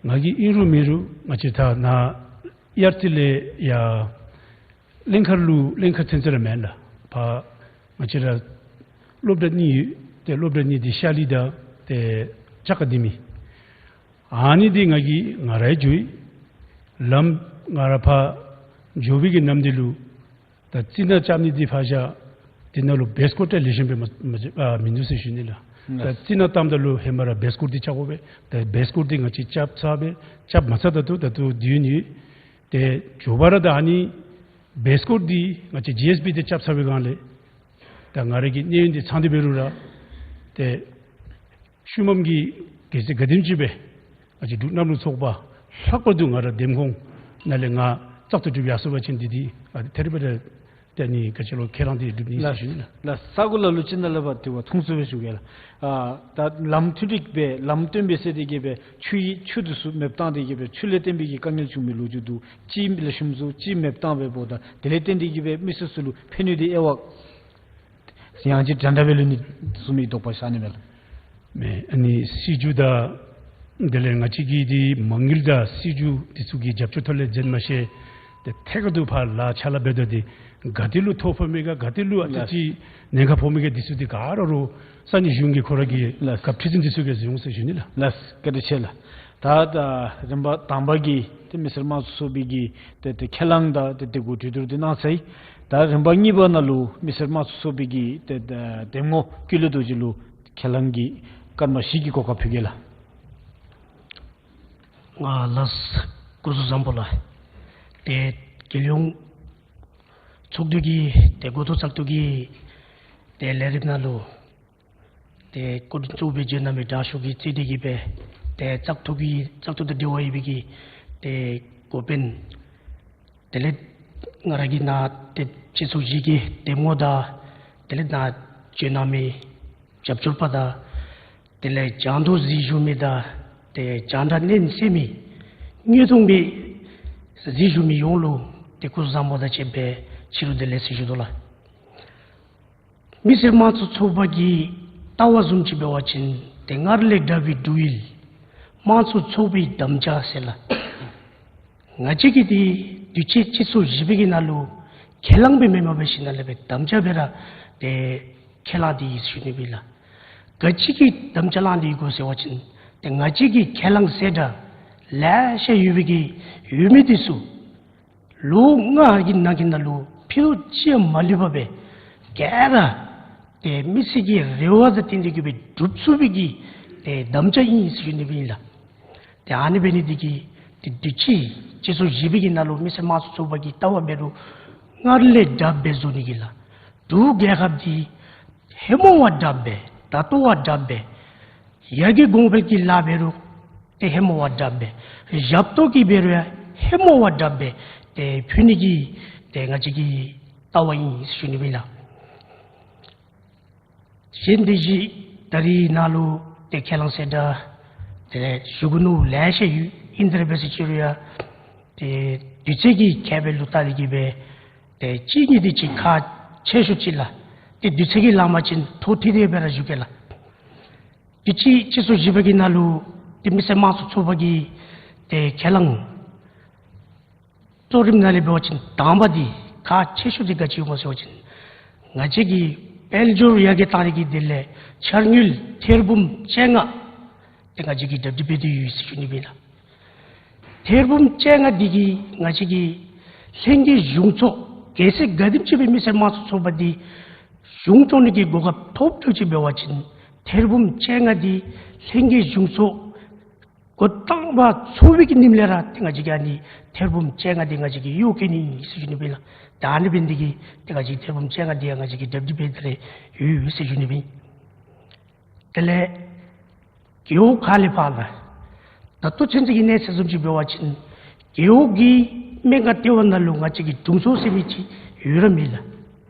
ང་གིས་ཨིན་རུང་མེན་རུང་ང་བཅས་ད་ནཱ་ཡར་རྩེ་ལས་ཡར་གླིང་མཁར་ལུ་གླིང་མཁར་ཚུན་ཚོད་ར་མེན་ལགས། ཕར་ང་བཅས་ར་སློབ་གྲྭ་གཉིས་ཡོད། ཏེ་སློབ་གྲྭ་གཉིས་འདི་ཤར་གླིང་དང་ཏེ་ལྕགས་ཁ་ལྡེ་མིག། ཨ་ནི་འདི་ང་གིས་ང་ར་འགྱོ་ཡི། ལམ་ང་ར་ཕར་འགྱོ་བའི་གི་ནམ་འདི་ལུ་ད་རྩི་ནག་རྐྱབ་ནི་འདི་ཕར་བཞག། དེ་ནང་ལུ་བེསི་ཀོཌ་ལེགས་ཤོམ་སྦེ་མ་མ་ཨ་མིན་འདུག་ཟེར་ཞུ་ནི་ལགས། ད་རྩི་ནག་བཏངམ་ད་ལུ་ཧེ་མ་ར་བེསི་ཀོཌ་འདི་རྐྱབ་དགོ་པས། ད་བེསི་ཀོཌ་འདི་ང་བཅས་རྐྱབ་ཚར་བས། རྐྱབ་མ་ཚར་ད་ལྟོ་ད་ལྟོ་དུས་ཡུན་ཡོད། ཏེ་མགྱོགས་པ་ར་ད་ཨ་ནི་བེསི་ཀོཌ་འདི་ང་བཅས་ཇི་ཨེསི་བི་འདི་རྐྱབ་ཚར་བའི་སྒང་ལས་ད་ང་ར་གི་གནས་ཡུན་འདི་ཚང་སྟེ་འབད་རུང་ར་ཏེ་ཤུལ་མམ་གྱི་གལ་སྲིད་ག་དེམ་ཅིག་སྦེ་ང་བཅས་འབྲུག་གནམ་ལོ་ཚོགས་པ་ལྷག་པར་དུ་ང་ར་འདེམས་ཁོངས་ནང་ལས་ང་བཙག་འཐུ་གྲུབ་ཡར་སོང་པ་ཅིན་འདི་འདི་ཨ་ཐེ་རི་བ་ར་ཏེ་ནི་ག་ཅི་ལོ་ཁས་བླངས་ཏེ་གྲུབ་ནི་ཟེར་ཞུ་ནི་ལགས། ལགས། ས་གོ་ལ་ལུ་ཅིག་ནང་ལས་འབད་དེ་བ་ཐུང་སུ་སྦེ་ཞུ་གེ་ལགས། ཨ་ད་ལམ་འཐུས་ཏེ་གིས་སྦེ་ལམ་སྟོན་འབད་ཟེར་ཏེ་གིས་སྦེ་ཆུ་ཡི་ཆུ་འདི་ཚུ་མེདཔ་བཏང་སྟེ་གིས་སྦེ་ཆུ་ལས་བརྟེན་པའི་གི་དཀའ་ངལ་བྱུང་མི་ལོ་རྒྱུས་འདུག། ཅིག་ལེགས་ཤོམ་བཟོ་ཅིག་མེདཔ་བཏང་སྦེ་འབདཝ་ད་དེ་ལས་བརྟེན་ཏེ་གིས་སྦེ་མི་སེར་ཚུ་ལུ་ཕན་ནུས་འདི་དབྱེ་བ་ཡང་ཅིན་འདྲན་འདྲ་སྦེ་ལུས་ནི་གསུངས་མི་དོགས་པ་ཤར་ནི་མས་ལགས། མེན། ཨ་ནི་སྲིད་བྱུས་དང་དེ་ལས་ང་བཅས་ཀྱི་འདི་མ་དངུལ་དང་སྲིད་བྱུས་འདི་ཚུ་གི་རྒྱབ་སྐྱོར་ཐོག་ལས་མཛད་མ་ཤེས། ཏེ་ཐད་ཀར་དུ་ཕར་ལཱ་ཕྱག་ལཱ་འབད་དོ་འདི་ག་ཏེ་ལུ་ཐོ་ཕོག་མི་ག་ག་ཏེ་ལུ་ཨ་ཙི་ཅིག་ཉེན་ཁ་ཕོག་མི་ག་འདི་ཚུ་འདི་ག་ར་རུང་ས་གནས་གཞུང་གི་ཁོ་ར་གི་ལགས། ག་ཁྲི་འཛིན་འདི་ཚུ་གིས་གཟིགས་འོང་ཟེར་ཞུ་ནི་ལགས། ལགས། བཀའ་དྲིན་ཆེ་ལགས། ད་ད་རིམ་པ་དང་པ་གི་ཏེ་མི་སེར་དམངས་གཙོ་ཚོགས་པའི་གི་ཏེ་ཏེ་ཁས་བླངས་དང་ཏེ་དེ་གུ་གྲོས་བསྡུར་འདི་གནང་ཚར་ཡི། ད་རིམ་པ་གཉིས་པ་ནང་ལུ་མི་སེར་དམངས་གཙོ་ཚོགས་པའི་གི་ཏེ་ཏེ་འདེམས་ངོ་ཀུན་ལེགས་རྡོ་རྗེ་ལུ་ཁས་བླངས་ཀྱི་སྐར་མ་བཞི་གི་གོ་སྐབས་ཕུལ་གེ་ལགས། ང་ལགས། སྐུ་གཟུགས་བཟང་པོ་ལགས། ཏེ་རྒྱལ་ཡོངས་ཚོགས་འདུ་གི་ཏེ་འགོ་ཐོག་བཙག་འཐུ་གི་ཏེ་ལས་རིམ་ནང་ལུ་ཏེ་སྐུ་མགྲོན་གཙོ་བོ་སྦེ་བྱོན་གནང་མི་དྲག་ཤོས་ཀྱིས་གཙོས་ཏེ་གིས་སྦེ་ཏེ་བཙག་འཐུ་གི་བཙག་འཐུ་དང་འབྲེལ་བ་ཡོད་པའི་གི་ཏེ་འགོ་དཔོན་དེ་ལས་ང་ར་གི་ནཱ་ཏེ་སྤྱི་ཚོགས་བཞི་གི་འདེམས་ངོ་དང་དེ་ལས་ནཱ་བྱོན་གནང་མི་རྒྱབ་སྐྱོར་པ་དང་དེ་ལས་རྒྱང་མཐོང་གཟིགས་བཞུགས་མི་དང་ཏེ་རྒྱང་བསྒྲགས་སྣེ་ལེན་མི་དངོས་མཐོང་སྦེ་གཟིགས་བཞུགས་མི་ཡོངས་ལུ་ཏེ་སྐུ་གཟུགས་བཟང་པོ་དང་བཅས་པའི་ཕྱི་རུ་བདེ་ལེགས་ཟེར་ཞུ་དོ་ལགས། མི་སེར་དམངས་གཙོ་ཚོགས་པ་གི་ལྟ་བ་བཟུམ་ཅིག་འབད་བ་ཅིན་ཏེ་སྔར་ལས་དྲག་པའི་དྲུང་ཡིག་དམངས་གཙོ་ཚོགས་པའི་དམ་བཅའ་ཟེར་ལགས། ང་བཅས་ཀྱི་འདི་དུས་ཅི་སྤྱི་ཚོགས་བཞི་པའི་གི་ནང་ལུ་ཁས་བླངས་སྦེ་མེན་མ་འབད་ཞིནམ་ལས་སྦེ་དམ་བཅའ་སྦེ་ར་ཏེ་ཁས་བླངས་ཏེ་ཡོད་ཟེར་ཞུ་ནི་ཨིན་ལགས། ག་ཅི་གི་དམ་བཅའ་བླངས་ཏེ་ཡོད་གོ་ཟེར་བ་ཅིན་ཏེ་ང་བཅས་ཀྱི་ཁས་བླངས་གསལ་བསྒྲགས་ལེ་ཤ་ཡོད་པའི་གི་ཡོད་མི་འདི་ཚུ་ལོ་ལྔ་གི་ནང་གི་ནང་ལུ་ཕྱི་ལོགས་ཅིག་མ་ལུས་པར་སྦེ་ག་ར་ཏེ་མི་སེར་གྱི་རེ་བ་དང་བསྟུན་ཏེ་གིས་སྦེ་སྒྲུབ་ཚུགས་པའི་གི་ཏེ་དམ་བཅའ་ཨིན་ཟེར་ཞུ་ནི་ཨིན་ལགས། ཏེ་ཨ་ནི་འབད་ནི་འདི་གིས་ཏེ་དུས་ཅི་སྤྱི་ཚོགས་བཞི་པའི་གི་ནང་ལུ་མི་སེར་དམངས་གཙོ་ཚོགས་པ་གི་ལྟ་བ་འབད་རུང་སྔར་ལས་དྲགཔ་སྦེ་བཟོ་ནི་གི་ལགས། འབྲུག་རྒྱལ་ཁབ་འདི་ཧེ་མ་བ་དྲགཔ་སྦེ་ད་ལྟོ་བ་དྲགཔ་སྦེ་ཡར་རྒྱས་གོང་འཕེལ་གྱི་ལཱ་འབད་རུང་ཏེ་ཧེ་མ་བ་དྲགཔ་སྦེ་ཞབས་ཏོག་གི་འབད་རུང་ཡང་ཧེ་མ་བ་དྲགཔ་སྦེ་ཏེ་ཕུལ་ནི་གི་ཏེ་ང་བཅས་ཀྱི་ལྟ་བ་ཨིན་ཟེར་ཞུ་ནི་ཨིན་ལགས། གཞན་འདི་གཞི་ད་རིས་ནཱ་ལུ་ཏེ་ཁས་བླངས་གསལ་བསྒྲགས་དེ་ལས་ཞུ་དགོ་ནི་ལེ་ཤ་ཡོད། ཨིན་ཏེ་ར་འབད་ཟེར་ཅི་རུང་ཡང་ཏེ་དུས་ཚོད་ཀྱི་ཁྱད་པར་ལུ་བལྟ་སྟེ་གིས་སྦེ་ཏེ་གཅིག་གཉིས་འདི་ཅིག་ཁག་ཆེ་ཤོས་ཅིག་ལགས། ཏེ་དུས་ཚོད་ཀྱིས་ལང་པ་ཅིན་ཐོག་ཐིག་སྟེ་སྦེ་ར་ཞུ་གེ་ལགས། དུས་ཅི་སྤྱི་ཚོགས་བཞི་པ་གི་ནང་ལུ་ཏེ་མི་སེར་དམངས་གཙོ་ཚོགས་པ་གི་ཏེ་ཁས་བླངས་ གཙོ་རིམ་ནང་ལས་འབད་བ་ཅིན་དང་པ་འདི་ཁག་ཆེ་ཤོས་འདི་ག་ཅི་སྨོ་ཟེར་བ་ཅིན་ང་བཅས་ཀྱི་དཔལ་འབྱོར་ཡར་རྒྱས་གཏང་ནི་གི་དོན་ལས་འཆར་དངུལ་ཐེར་འབུམ་བཅོ་ལྔ་དེ་ང་བཅས་ཀྱིས་གྲ་སྒྲིག་འབད་དེ་ཡོད་ཟེར་ཞུ་ནི་ཨིན་ལགས། ཐེར་འབུམ་བཅོ་ལྔ་འདི་གིས་ང་བཅས་ཀྱི་ལྷན་རྒྱས་གཞུང་ཚོགས་གལ་སྲིད་ག་དེམ་ཅིག་སྦེ་མི་སེར་དམངས་གཙོ་ཚོགས་པ་འདི་གཞུང་སྐྱོང་ནི་གི་གོ་སྐབས་ཐོབ་ཚུགས་ཅི་འབད་བ་ཅིན་ཐེར་འབུམ་བཅོ་ལྔ་འདི་ལྷན་རྒྱས་གཞུང་ཚོགས་འགོ་དང་པ་ཚོགས་པའི་གི་ཉིནམ་ལས་ར་ཏེ་ང་བཅས་ཀྱིས་ཨ་ནི་ཐེར་འབུམ་བཅོ་ལྔ་འདི་ང་བཅས་ཀྱིས་གཡོག་བཀོལ་ནི་ཨིན་ཟེར་ཞུ་ནི་ཨིན་ལགས། ད་ཨ་ནི་འབད་ནི་འདི་གིས་ཏེ་ང་བཅས་ཐེར་འབུམ་བཅོ་ལྔ་འདི་ཡང་ང་བཅས་ཀྱིས་གྲ་སྒྲིག་འབད་དེ་ར་ཡོད་ཟེར་ཞུ་ནི་ཨིན། དེ་ལས་རྒེད་འོག་ཁག་ལས་ཕར་ལགས། ད་ལྟོ་ཚུན་ཚོད་ཀྱི་གནས་ཚད་བཟུམ་ཅིག་འབད་བ་ཅིན་རྒེད་འོག་གི་སྨན་ཁང་ལྟེ་བ་ནང་ལུ་ང་བཅས་ཀྱི་དྲུང་འཚོ་ཟེར་མི་ཅིག་ཡོད་ར་མེད་ལགས།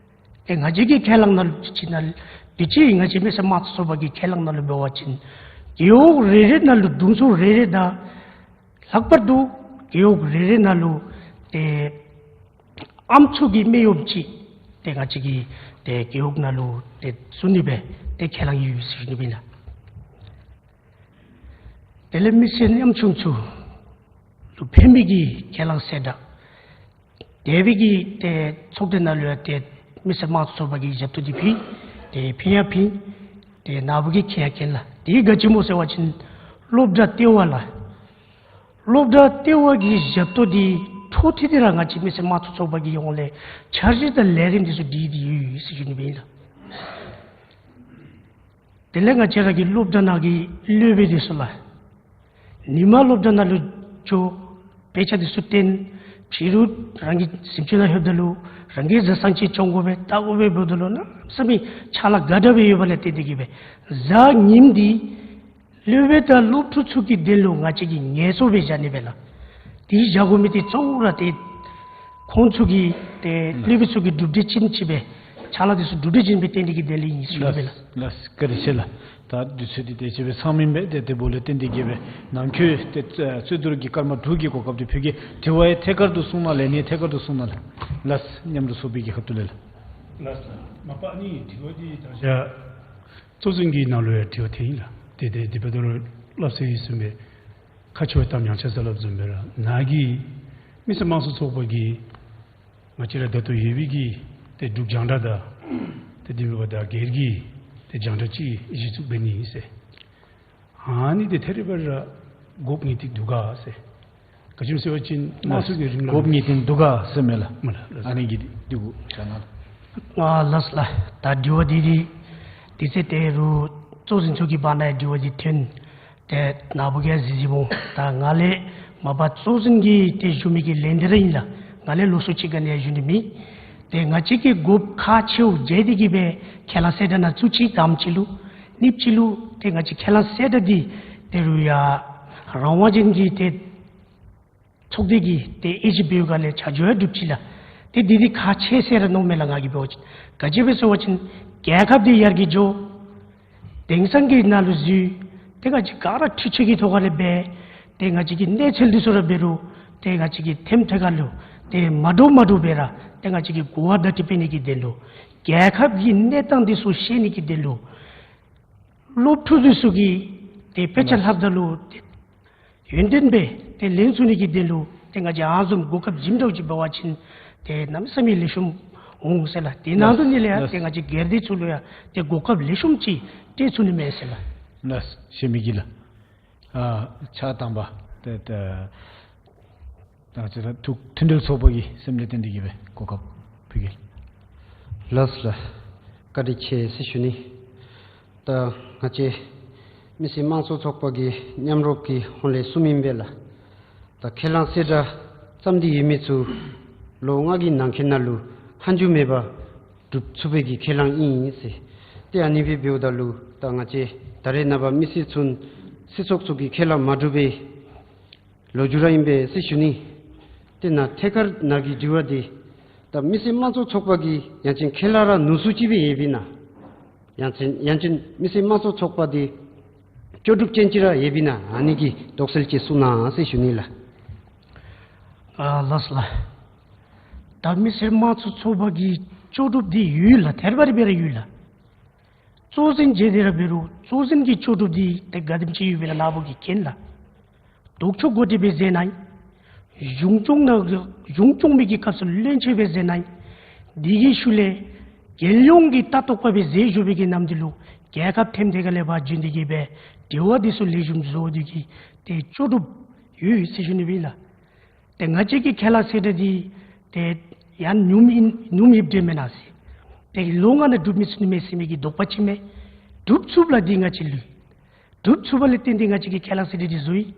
ཏེ་ང་བཅས་ཀྱི་ཁས་བླངས་ནང་ལུ་ཅིག་ནང་ལུ་དུས་ཅི་ང་བཅས་མི་སེར་དམངས་གཙོ་ཚོགས་པ་གི་ཁས་བླངས་ནང་ལུ་འབད་བ་ཅིན་རྒེད་འོག་རེ་རེ་ནང་ལུ་དྲུང་འཚོ་རེ་རེ་དང་ལྷག་པར་དུ་རྒེད་འོག་རེ་རེ་ནང་ལུ་ཏེ་ཨམ་སྲུ་གི་སྨན་གཡོགཔ་ཅིག་ཏེ་ང་བཅས་ཀྱི་ཏེ་རྒེད་འོག་ནང་ལུ་ཏེ་བཙུགས་ནི་སྦེ་ཏེ་ཁས་བླངས་ཡོད་ཟེར་ཞུ་ནི་ཨིན་ལགས། དེ་ལས་མི་སེར་ཉམ་ཆུང་ཚུ་ལུ་ཕན་པའི་གི་ཁས་བླངས་གསལ་བསྒྲགས་དེ་སྦེ་གི་ཏེ་ཚོགས་སྡེ་ནང་ལུ་ཡང་ཏེ་མི་སེར་དམངས་གཙོ་ཚོགས་པ་གིས་ཞབས་ཏོག་འདི་ཕུལ། ཏེ་ཕུལ་ཡང་ཕུལ། ཏེ་ནཱ་བུ་གིས་མཁྱེན་ཡང་མཁྱེན་ལགས། དེ་ག་ཅི་སྨོ་ཟེར་བ་ཅིན་སློབ་གྲྭ་ལྟེ་བ་ལགས། སློབ་གྲྭ་ལྟེ་བ་གི་ཞབས་ཏོག་འདི་འཕྲོ་མཐུད་དེ་ར་ང་བཅས་མི་སེར་དམངས་གཙོ་ཚོགས་པ་གི་ཧོངས་ལས་འཆར་གཞི་དང་ལས་རིམ་འདི་ཚུ་སྒྲིག་སྟེ་ཡོད་ཡོད་ཟེར་ཞུ་ནི་ཨིན་ལགས། དེ་ལས་ང་བཅས་ར་གི་སློབ་གྲྭ་ནང་གི་སློབ་དཔོན་འདི་ཚུ་ལགས། ཉིན་མ་སློབ་གྲྭ་ནང་ལུ་འགྱོ། དཔེ་ཆ་འདི་ཚུ་སྟོན། ཕྱི་རུ་རང་གི་གཟིམ་ཅུང་ནང་ལྷོདཔ་ད་ལུ་རང་གི་བཟའ་ཚང་ཅིག་བཙོང་དགོ་པས་བལྟ་དགོ་པས་འབདཝ་ད་ལུ་གནམ་མེད་ས་མེད་ཕྱག་ལཱ་དགའ་དྲགས་སྦེ་ཡོདཔ་ལས་བརྟེན་ཏེ་གིས་སྦེ་གཟའ་ཉིམ་འདི་སློབ་དཔོན་དང་སློབ་ཕྲུག་ཚུ་གི་དོན་ལུ་ང་བཅས་ཀྱིས་ངལ་གསོ་སྦེ་བཞག་ནི་སྦེ་ལགས། དེ་བཞག་དགོ་མི་འདི་གཙོ་བོ་ར་ཏེ་ཁོང་ཚུ་གི་ཏེ་སློབ་དཔོན་ཚུ་གིས་གྲུབ་འབྲས་ཅན་ཅིག་སྦེ་ཕྱག་ལཱ་འདི་ཚུ་གྲུབ་འབྲས་ཅན་སྦེ་བཏོན་ནི་གི་དོན་ལས་ཨིན་ཟེར་ཞུ་ནི་ཨིན་ལགས། ལགས་ལགས། བཀའ་དྲིན་ཆེ་ལགས། ད་དུས་ཚོད་འདི་དེ་ཅིག་སྦེ་ཚང་མིན་སྦེ་ཏེ་དེ་འབདཝ་ལས་བརྟེན་ཏེ་གིས་སྦེ་ནང་འཁོད་ཏེ་རྩོད་བསྡུར་གྱི་སྐར་མ་དྲུག་གི་གོ་སྐབས་འདི་ཕུལ་གེ། དྲི་བ་ཡང་ཐད་ཀར་དུ་གསུང་གནང་ལགས། ལན་ཡང་ཐད་ཀར་དུ་གསུང་གནང་ལགས། ལགས་མཉམ་རུབ་ཚོགས་པའི་གི་ཁ་ཐུག་ལས་ལགས། ལགས་ལགས། མ་པ་ཨ་ནི་དྲི་བ་འདི་ད་ཆ་གཙོ་འཛིན་གྱི་ནང་ལུ་ཡང་དྲི་བ་ཐོན་ཡི་ལགས། ཏེ་ཏེ་དེ་འབདཝ་ད་ལུ་སླབ་ཟེར་ཡི་ཟེར་མས། ཁ་ཆེ་བ་གཏམ་ཡང་ཆེ་ཟེར་སླབ་བཟུམ་སྦེ་ར་ནཱ་གི་མི་སེར་དམངས་གཙོ་ཚོགས་པ་གིས་ང་བཅས་ར་ད་ལྟོ་ཡོད་པའི་གི་ཏེ་འབྲུག་རྒྱང་བསྒྲགས་དང་ཏེ་དེ་མེན་པར་ད་སྒེར་གྱི་ཏེ་རྒྱང་བསྒྲགས་ཅིག་གཞི་བཙུགས་འབད་ནི་ཨིན་ཟེར། ཨ་ནི་འདི་ཐད་རི་བ་རི་ར་དགོཔ་ངེས་ཏིག་འདུག་ག་ཟེར། ག་ཅི་སྨོ་ཟེར་བ་ཅིན་དམངས་གཙོ་གི་རིང་ལུགས་དགོཔ་ངེས་ཏིག་འདུག་ག་ཟེར་མས་ལགས། མ་ལགས་ལགས། ཨ་ནི་གི་འདི་གུ་ཆ་ན། ཨ་ལགས་ལགས། ད་དྲི་བ་འདི་འདི་དེ་ཚེ་ཏེ་རུང་གཙོ་འཛིན་ཚུ་གི་བར་ན་ཡང་དྲི་བ་འདི་ཐོན། ཏེ་ནཱ་བུ་གིས་གཟིགས་གཟིགསཔ་འོང་། ད་ང་ལས་མ་པ་གཙོ་འཛིན་གྱིས་ཏེ་ཞུ་མི་གི་ལན་འདི་ར་ཨིན་ལགས། ང་ལས་ལོགས་སུ་ཅིག་ག་ནི་ཡང་ཞུ་ནི་མེད། ཏེ་ང་བཅས་ཀྱིས་དགོཔ་ཁག་ཆེཝ་བརྗེད་དེ་གིས་སྦེ་ཁས་བླངས་གསལ་བསྒྲགས་ནང་བཙུགས་ཅི། དང་པ་ཅིག་ལུ། གཉིས་པ་ཅིག་ལུ་ཏེ་ང་བཅས་ཁས་བླངས་གསལ་བསྒྲགས་འདི་ཏེ་རུང་ཡང་རང་དབང་ཅན་གྱི་ཏེ་ཚོགས་སྡེ་གིས་ཏེ་དབྱེ་ཞིབ་འབད་བའི་སྒང་ལས་ཆ་འཇོག་ཡང་གྲུབ་ཅི་ལགས། ཏེ་འདི་འདི་ཁག་ཆེ་ཟེར་ར་མནོཝ་མས་ལགས། ང་གིས་འབད་བ་ཅིན་ག་ཅི་སྦེ་ཟེར་བ་ཅིན་རྒྱལ་ཁབ་འདི་ཡར་རྒྱས་འགྱོ། དེང་སང་གི་ནང་ལུ་འཛུལ། ཏེ་ང་བཅས་ག་ར་འཕྲུལ་ཆས་ཀྱི་ཐོག་ཁ་ལས་འབད། ཏེ་ང་བཅས་ཀྱི་གནས་ཚུལ་འདི་ཚུ་ར་འབད་རུང་ཏེ་ང་བཅས་ཀྱི་ཐེམ་ཐོག་ཁ་ལུ་ཏེ་མ་འདྲཝ་མ་འདྲཝ་སྦེ་ར་ཏེ་ང་བཅས་ཀྱིས་གོ་བ་བརྡ་སྤྲོད་འབད་ནི་གི་དོན་ལུ་རྒྱལ་ཁབ་ཀྱི་གནས་སྟངས་འདི་ཚུ་ཤེས་ནི་གི་དོན་ལུ་སློབ་ཕྲུག་འདི་ཚུ་གིས་ཏེ་དཔེ་ཆ་ལྷབ་ད་ལུ་ཏེ་ཡོན་ཏན་སྦེ་ཏེ་ལེན་ཚུགས་ནི་གི་དོན་ལུ་ཏེ་ང་བཅས་ཨ་ནི་བཟུམ་གོ་སྐབས་བྱིནམ་འདྲཝ་ཅིག་འབད་བ་ཅིན་ཏེ་གནམ་མེད་ས་མེད་ལེགས་ཤོམ་འོང་ཟེར་ལགས། དེ་ནང་དོན་ལས་ཡང་ཏེ་ང་བཅས་སྒེར་སྡེ་ཚུ་ལུ་ཡང་ཏེ་གོ་སྐབས་ལེགས་ཤོམ་ཅིག་སྤྲོད་ཚུགས་ནི་མས་ཟེར་ལགས། ལགས་སོ། བཤད་མི་གི་ལགས། ཨ་ཕྱག་དང་པ་ཏེ་ཏེ་ད་ཅི་ར་ཐུགས་མཐུན་སྒྲིལ་ཚོགས་པ་གི་སེམས་ལས་བརྟེན་ཏེ་གིས་སྦེ་གོ་སྐབས་ཕུལ་གེ། ལགས་སོ་ལགས། བཀའ་དྲིན་ཆེ་ཟེར་ཞུ་ནི། ད་ང་བཅས་མི་སེར་དམངས་གཙོ་ཚོགས་པ་གི་མཉམ་རོགས་ཀྱི་ཧོངས་ལས་གསུངམ་ཨིན་པས་ལགས། ད་ཁས་བླངས་གསལ་བསྒྲགས་བརྩམས་ཏེ་ཡོད་མི་ཚུ་ལོ་ལྔ་གི་ནང་འཁོད་ནང་ལུ་ལྷག་མཇུག་མེད་པར་གྲུབ་ཚུགས་པའི་གི་ཁས་བླངས་ཨིན་ཟེར། ཏེ་ཨ་ནི་སྦེ་འབདཝ་ད་ལུ་ད་ང་བཅས་ད་རེས་ནངས་པ་མི་སེར་ཚུན་སྲིད་ཚོགས་ཚུ་གི་ཁས་བླངས་མ་གྲུབ་པའི་ལོ་རྒྱུས་ར་ཨིན་པས་ཟེར་ཞུ་ནི། ཏེ་ནཱ་ཐད་ཀར་ནཱ་གི་དྲི་བ་འདི་ད་མི་སེར་དམངས་གཙོ་ཚོགས་པ་གི་ཡང་ཅིན་ཁས་བླངས་ར་ནུས་སུ་ཅིག་སྦེ་ཡོདཔ་ཨིན་ན། ཡང་ཅིན་ཡང་ཅིན་མི་སེར་དམངས་གཙོ་ཚོགས་པ་འདི་ལྕོགས་གྲུབ་ཅན་ཅིག་ར་ཡོདཔ་ཨིན་ན། ཨ་ནི་གི་དོགས་སེལ་ཅིག་གསུང་གནང་ཟེར་ཞུ་ནི་ལགས། ཨ་ལགས་སོ་ལགས། ད་མི་སེར་དམངས་གཙོ་ཚོགས་པ་གི་ལྕོགས་གྲུབ་འདི་ཡོད་ལགས། ཐད་རི་བ་རི་སྦེ་ར་ཡོད་ལགས། གཙོ་འཛིན་བྱས་ཏེ་ར་འབད་རུང་གཙོ་འཛིན་གྱི་ལྕོགས་གྲུབ་འདི་ཏེ་ག་དེམ་ཅིག་ཡོདཔ་ཨིན་ན་ནཱ་བུ་གིས་མཁྱེན་ལགས། ལྡོག་ཕྱོགས་འགོ་འདྲེན་འབད་མཛད་གནང་ཡི། གཞུང་སྐྱོང་ནང་གཞུང་སྐྱོང་མི་གི་སྐབས་སུ་བློན་ཆེན་སྦེ་མཛད་གནང་། དེ་གི་ཤུལ་ལས་རྒྱལ་ཡོངས་ཀྱི་ལྟ་རྟོག་པ་སྦེ་མཛད་བཞུགས་པའི་གི་ནམ་དུས་ལུ་རྒྱལ་ཁབ་ཐེམ་ཐེ་ཁ་ལས་ཕར་བྱོན་ཏེ་གི་སྦེ་དྲི་བ་འདི་ཚུ་ལེགས་ཤོམ་བཟོ་སྟེ་གི་ཏེ་ལྕོགས་གྲུབ་ཡོད་ཟེར་ཞུ་ནི་སྦེ་ཨིན་ལགས། ཏེ་ང་བཅས་ཀྱི་ཁས་བླངས་ཟེར་ད་འདི་ཏེ་ཡང་ཉུངམ་ཨིན་ཉུངམ་ཨིནམ་འདྲས་མེན་ན་ཟེར། ཏེ་ལོ་ལྔ་ནང་འགྲུབ་མི་ཚུགས་ནི་མས་ཟེར་མི་གི་དོགས་པ་ཅིག་མས། འགྲུབ་ཚུགསཔ་ལགས། འདི་ང་བཅས་ལུ་འགྲུབ་ཚུགསཔ་ལས་བརྟེན་ཏེ་ང་བཅས་ཀྱིས་ཁས་བླངས་ཟེར་ད་འདི་བཟོ་ཡི།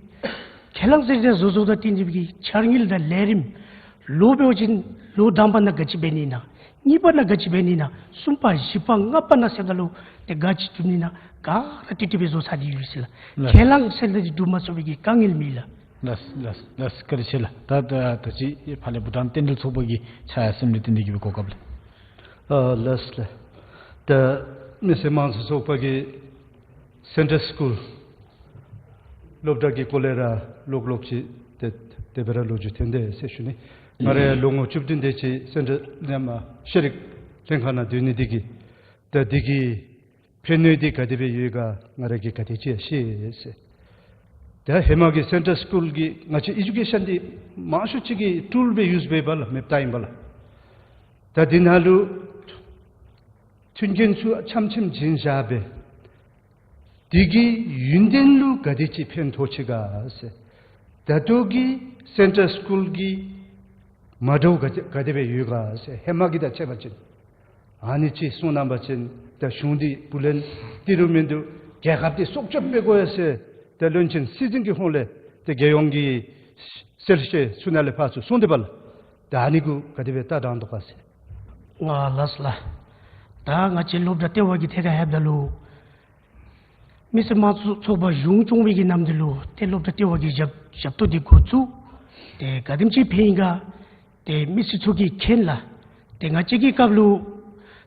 ཁས་བླངས་ཟེར་ད་བཟོ་བཟོཝ་དང་བསྟུན་ཏེ་གི་འཆར་དངུལ་དང་ལས་རིམ་ལོ་འབད་བ་ཅིན་ལོ་དང་པ་ནང་ག་ཅི་འབད་ནི་ཨིན་ན། གཉིས་པ་ནང་ག་ཅི་འབད་ནི་ཨིན་ན། གསུམ་པ་བཞི་པ་ལྔ་པ་ནང་ཟེརཝ་ད་ལུ་ཏེ་ག་ཅི་འགྲུབ་ནི་ཨིན་ན། ག་ར་ཏིག་ཏིག་སྦེ་བཟོ་ཚར་ཏེ་ཡོད་ཟེར་ལགས། ལགས། ཁས་བླངས་ཟེར་ད་འདི་འགྲུབ་མ་ཚུགས་པའི་གི་དཀའ་ངལ་མེད་ལགས། ལགས་ལགས་ལགས། བཀའ་དྲིན་ཆེ་ལགས། ད་ད་ད་ཅི་ཕར་ལས་བྷུ་ཊཱན་བསྟན་འགྲོའི་ཚོགས་པ་གི་ཕྱག་ཡར་སེང་ལས་བརྟེན་ཏེ་གི་སྦེ་གོ་སྐབས་ལགས། ཨ་ལགས་ལགས། ད་མི་སེར་དམངས་གཙོ་ཚོགས་པ་གིས་སེན་ཊར་སི་ཀུལ་སློབ་གྲྭ་གི་སྐོར་ལས་ར་ལོག་ལོག་ཅིག་ཏེ་དེ་སྦེ་ར་ལོ་རྒྱུས་ཐོན་དེས་ཟེར་ཞུ་ནི། ང་ར་ཡང་ལོ་ངོ་བཅུ་བདུན་དེ་ཅིག་སེན་ཊར་ལས་མར་ཤེས་རིག་ལྷན་ཁག་ནང་སྡོད་ནི་དེ་གིས་ད་དེ་གི་ཕན་གནོད་འདི་ག་དེ་སྦེ་ཡོད་ག་ང་ར་གིས་ག་དེ་ཅིག་ཤེས་ཟེར། ད་ཧེ་མ་གི་སེན་ཊར་སི་ཀུལ་གྱི་ང་བཅས་ཨེ་ཌུ་ཀེ་ཤཱན་འདི་མང་ཤོས་ཅིག་གིས་ཊུལ་སྦེ་ཡུས་འབདཝ་ལགས། མེདཔ་བཏང་ཡི་པ་ལགས། ད་འདི་ནང་ལུ་མཐུན་རྐྱེན་ཚུ་ཆམ་ཆིམ་བྱིན་བཞག་སྦེ་དེ་གི་ཡུན་བརྟན་ལུ་ག་དེ་ཅིག་ཕན་ཐོགས་ཅི་ག་ཟེར། ད་ལྟོ་གི་སེན་ཊར་སི་ཀུལ་གྱི་མ་འདྲཝ་ག་དེ་ག་དེ་སྦེ་ཡོད་ག་ཟེར། ཧེ་མ་གི་དང་ཕྱད་པ་ཅིན་ཨ་ནི་ཅིག་གསུང་གནང་པ་ཅིན་ད་གཞུང་འདི་བུ་ལོན་ཏི་རུ་མིན་འདུག། རྒྱལ་ཁབ་འདི་སྲོག་སྐྱོབ་འབད་དགོ་ཡ་ཟེར་ད་བློན་ཆེན་སྲིད་འཛིན་གྱི་ཧོངས་ལས་ད་རྒྱལ་ཡོངས་ཀྱི་གསལ་བཤད་ཚུ་ནང་ལས་ཕར་ཚུར་གསུངས་ཏེ་འབདཝ་ལགས། ད་ཨ་ནི་གུ་ག་དེ་སྦེ་ལྟ་སྟངས་འདུག་ག་ཟེར། ཨ་ལགས་ལགས། ད་ང་བཅས་སློབ་གྲྭ་ལྟེ་བ་གི་ཐད་ཁར་ལྷོདཔ་ད་ལུ་མི་སེར་དམངས་གཙོ་ཚོགས་པ་གཞུང་སྐྱོང་བའི་གི་ནམ་དུས་ལུ་ཏེ་སློབ་གྲྭ་ལྟེ་བ་གི་ཞབས་ཞབས་ཏོག་འདི་འགོ་བཙུགས། ཏེ་ག་དེམ་ཅིག་ཕན་ཡི་ག་ཏེ་མི་སེར་ཚུ་གིས་མཁྱེན་ལགས། ཏེ་ང་བཅས་ཀྱི་སྐབས་ལུ་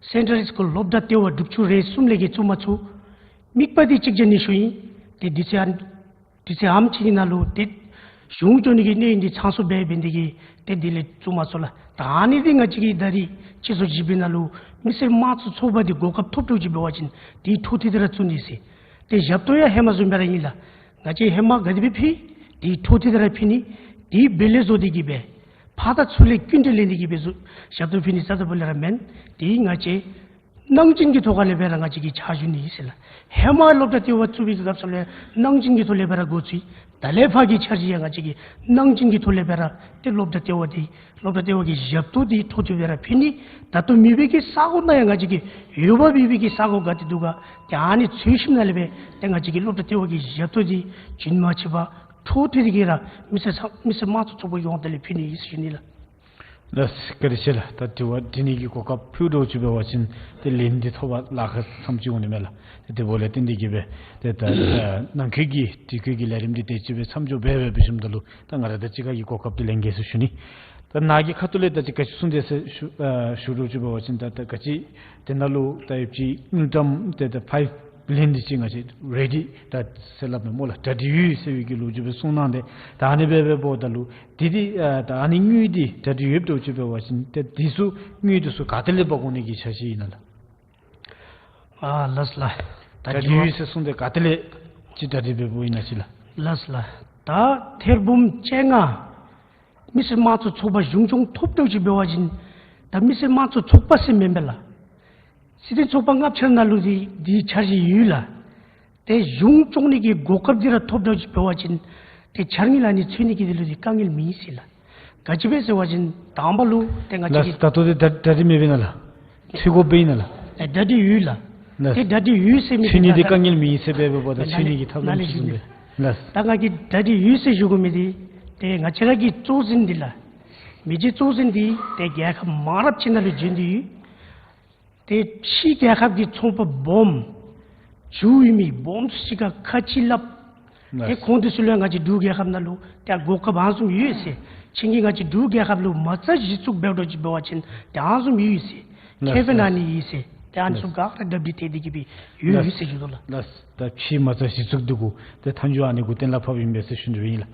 སེན་ཊར་སི་ཀུལ་སློབ་གྲྭ་ལྟེ་བ་དྲུག་ཅུ་རེ་གསུམ་ལས་བརྒལ་བཙུགས་མ་ཚུགས། དམིགས་པ་འདི་གཅིག་རྐྱང་ནི་ཞུ་ཡི། ཏེ་དུས་ཚོད་ཨ་དུས་ཚོད་ཨམ་ཅིག་གི་ནང་ལུ་ཏེ་གཞུང་སྐྱོང་ནི་གི་གནས་ཡུན་འདི་ཚང་སོང་སྦེ་འབད་ནི་དེ་གིས་ཏེ་དེ་ལས་བཙུགས་མ་ཚུགས་ལགས། ད་ཨ་ནི་འདི་ང་བཅས་ཀྱིས་ད་རིས་སྤྱི་ཚོགས་བཞི་པའི་ནང་ལུ་མི་སེར་དམངས་གཙོ་ཚོགས་པ་འདི་གོ་སྐབས་ཐོབ་འགྱོ་ཅིག་འབད་བ་ཅིན་དེ་འཕྲོ་མཐུད་དེ་ར་བཙུགས་ནི་ཟེར། ཏེ་ཞབས་ཏོག་ཡང་ཧེ་མ་བཟུམ་སྦེ་ར་ཨིན་ལགས། ང་བཅས་ཧེ་མ་ག་དེ་སྦེ་ཕུལ་དེ་འཕྲོ་མཐུད་དེ་ར་ཕུལ་ནི། དེ་འབད་ལེགས་བཟོ་སྟེ་གི་སྦེ་ཕར་དང་ཚུར་ལས་སྐྱིན་འགྲུལ་ལེན་ཏེ་གི་སྦེ་བཟོ་ཞབས་ཏོག་ཕུལ་ནི་རྩ་དང་པོ་ལས་ར་མེན། དེ་ང་བཅས་གནང་སྦྱིན་གྱི་ཐོག་ཁ་ལས་སྦེ་ར་ང་བཅས་ཀྱིས་ཕྱག་ཞུ་ནི་ཨིན་ཟེར་ལགས། ཧེ་མ་སློབ་གྲྭ་ལྟེ་བ་བཙུགས་པའི་གི་སྐབས་སུ་ལས་གནང་སྦྱིན་གྱི་ཐོག་ལས་སྦེ་ར་འགོ་བཙུགས། ད་ལས་ཕར་གྱི་འཆར་གཞི་ཡང་ང་བཅས་ཀྱིས་གནང་སྦྱིན་གྱི་ཐོག་ལས་སྦེ་ར་ཏེ་སློབ་གྲྭ་ལྟེ་བ་འདི་སློབ་གྲྭ་ལྟེ་བ་གི་ཞབས་ཏོག་འདི་འཕྲོ་མཐུད་སྦེ་ར་ཕུལ་ནི། ད་ལྟོ་མེད་པའི་གི་ས་གོ་ནང་ཡང་ང་བཅས་ཀྱིས་ཡོད་པ་མེད་པའི་གི་ས་གོ་ག་ཏེ་འདུག་ག་ཏེ་ཨ་ནི་འཚོལ་ཞིནམ་ལས་སྦེ་ཏེ་ང་བཅས་ཀྱིས་སློབ་གྲྭ་ལྟེ་བ་གི་ཞབས་ཏོག་འདི་རྒྱུན་མ་ཆད་པར་འཕྲོ་མཐུད་དེ་གི་ར་མི་སེར་ཚང་མི་སེར་དམངས་གཙོ་ཚོགས་པའི་ཡོངས་ཁྱབ་ལས་ཕུལ་ནི་ཨིན་ཟེར་ཞུ་ནི་ལགས། ལགས་སོ། བཀའ་དྲིན་ཆེ་ལགས། ད་དྲི་བ་དྲི་ནི་གི་གོ་སྐབས་ཕུལ་འགྱོ་ཅིག་འབད་བ་ཅིན་ཏེ་ལན་འདི་ཐོབ་པར་ལཱ་ཁག་བསམ་ཅིག་འོང་ནི་མས་ལགས། ཏེ་དེ་འབདཝ་ལས་བརྟེན་ཏེ་གི་སྦེ་ཏེ་ད་ནང་འཁོད་ཀྱི་དྲི་བཀོད་ཀྱི་ལས་རིམ་འདི་དེ་ཅིག་སྦེ་མཚམས་འཇོག་འབད་འབད་འབད་ཞིནམ་ད་ལུ་ད་ང་ར་དང་གཅིག་ཁར་གྱི་གོ་སྐབས་འདི་ལེན་གེ་ཟེར་ཞུ་ནི། ད་ནཱ་གི་ཁ་ཐུག་ལས་ད་ཅི་ག་ཅི་གསུངས་དེས་ཟེར་ཞུ་ཨ་ཞུ་འགྱོ་ཅིག་འབད་བ་ཅིན་ད་ད་ག་ཅི་དེ་ནང་ལུ་ད་ཡོདཔ་ཅིག་དངུལ་ཀྲམ་ཏེ་ད་ཕའིབ་ལེན་འདི་ཅིག་ང་བཅས་རེ་ཌི་ད་ཟེར་སླབ་མས་སྨོ་ལགས། གྲ་སྒྲིག་ཡོད་ཟེར་བའི་གི་ལོ་རྒྱུས་སྦེ་གསུངས་གནང་སྟེ་ད་ཨ་ནི་སྦེ་འབདཝ་ད་ལུ་དེ་འདི་ཨ་ད་ཨ་ནི་དངུལ་འདི་གྲ་སྒྲིག་ཡོདཔ་འགྱོ་ཅིག་འབད་བ་ཅིན་ཏེ་འདི་ཚུ་དངུལ་འདི་ཚུ་ག་ཏེ་ལས་འབག་འོང་ནི་གི་འཆར་གཞི་ཨིན་ན་ལགས། ཨ་ལགས་ལགས། ད་གྲ་སྒྲིག་ཡོད་ཟེར་གསུངས་ཏེ་ག་ཏེ་ལས་ཅིག་གྲ་སྒྲིག་འབདཝ་ཨིན་ན་ཅིག་ལགས། ལགས་ལགས། ད་ཐེར་འབུམ་བཅོ་ལྔ་མི་སེར་དམངས་གཙོ་ཚོགས་པ་གཞུང་སྐྱོང་ཐོབ་འགྱོ་ཅིག་འབད་བ་ཅིན་ད་མི་སེར་དམངས་གཙོ་ཚོགས་པ་ཟེར་མེན་པས་ལགས། སྲིད་དོན་ཚོགས་པ་ལྔ་ཆ་ནང་ལུ་འདི་འདི་འཆར་གཞི་ཡོད་ལགས། ཏེ་གཞུང་སྐྱོང་ནི་གི་གོ་སྐབས་འདི་ར་ཐོབ་འགྱོ་ཅིག་འབད་བ་ཅིན་ཏེ་འཆར་དངུལ་ཨ་ནི་འཚོལ་ནི་གི་འདི་ལུ་འདི་དཀའ་ངལ་མེད་ཟེར་ལགས། ག་ཅི་སྦེ་ཟེར་བ་ཅིན་དང་པ་ལུ་ཏེ་ང་བཅས་ལགས། ཀྱི་ད་ལྟོ་འདི་གྲ་གྲ་སྒྲིག་མེད་པས་ན་ལགས། འཚོལ་དགོཔ་ཨིན་ན་ལགས། ཨེ་གྲ་སྒྲིག་ཡོད་ལགས། ལགས། ཏེ་གྲ་སྒྲིག་ཡོད་ཟེར་མི་འཚོལ་ནི་འདི་དཀའ་ངལ་མེད་ཟེར་སྦེ་འབདཝ་ད་འཚོལ་ནི་གི་ཐབས་ལམ་ཅིག་བཟུམ་སྦེ། ལགས། ད་ང་གིས་གྲ་སྒྲིག་ཡོད་ཟེར་ཞུ་དགོ་མི་འདི་ཏེ་ང་བཅས་ར་གི་གཙོ་འཛིན་འདི་ལགས། མི་རྗེ་གཙོ་འཛིན་འདི་ཏེ་རྒྱལ་ཁབ་མང་རབས་ཅིག་ནང་ལུ་བྱོན་ཏེ་ཡོད། ཏེ་ཕྱི་རྒྱལ་ཁབ་ཀྱི་ཚོང་པ་སྦོམ་འགྱོ་ཡོད་མི་སྦོམ་ཚུ་གཅིག་ཁར་ཁ་ཅིག་སླབ། ལགས། ཏེ་ཁོང་དེ་ཚུ་ལུ་ཡང་ང་བཅས་འབྲུག་རྒྱལ་ཁབ་ནང་ལུ་ཏེ་གོ་སྐབས་ཨ་ནི་བཟུམ་ཡོད་ཟེར། ཁྱེད་ཀྱིས་ང་བཅས་འབྲུག་རྒྱལ་ཁབ་ལུ་མ་རྩ་གཞི་བཙུགས་འབད་འགྱོ་ཅིག་འབད་བ་ཅིན་ཏེ་ཨ་ནི་བཟུམ་ཡོད་ཟེར། ལགས། ཁེ་ཕན་ཨ་ནི་ཡོད་ཟེར། ཏེ་ཨ་ནི་ཚུ་ག་ར་གྲ་སྒྲིག་ཏེ་འདི་གིས་སྦེ་ཡོད་ཡོད་ཟེར་ཞུ་དོ་ལགས། ལགས། ད་ཕྱི་མ་རྩ་གཞི་བཙུགས་འདི་གུ་ཏེ་མཐའ་མཇུག་ཨ་ནི་གུ་གཏན་ལ་ཕབ་ཨིན་པས་ཟེར་ཞུ་ནི་སྦེ་ཨིན་ལགས།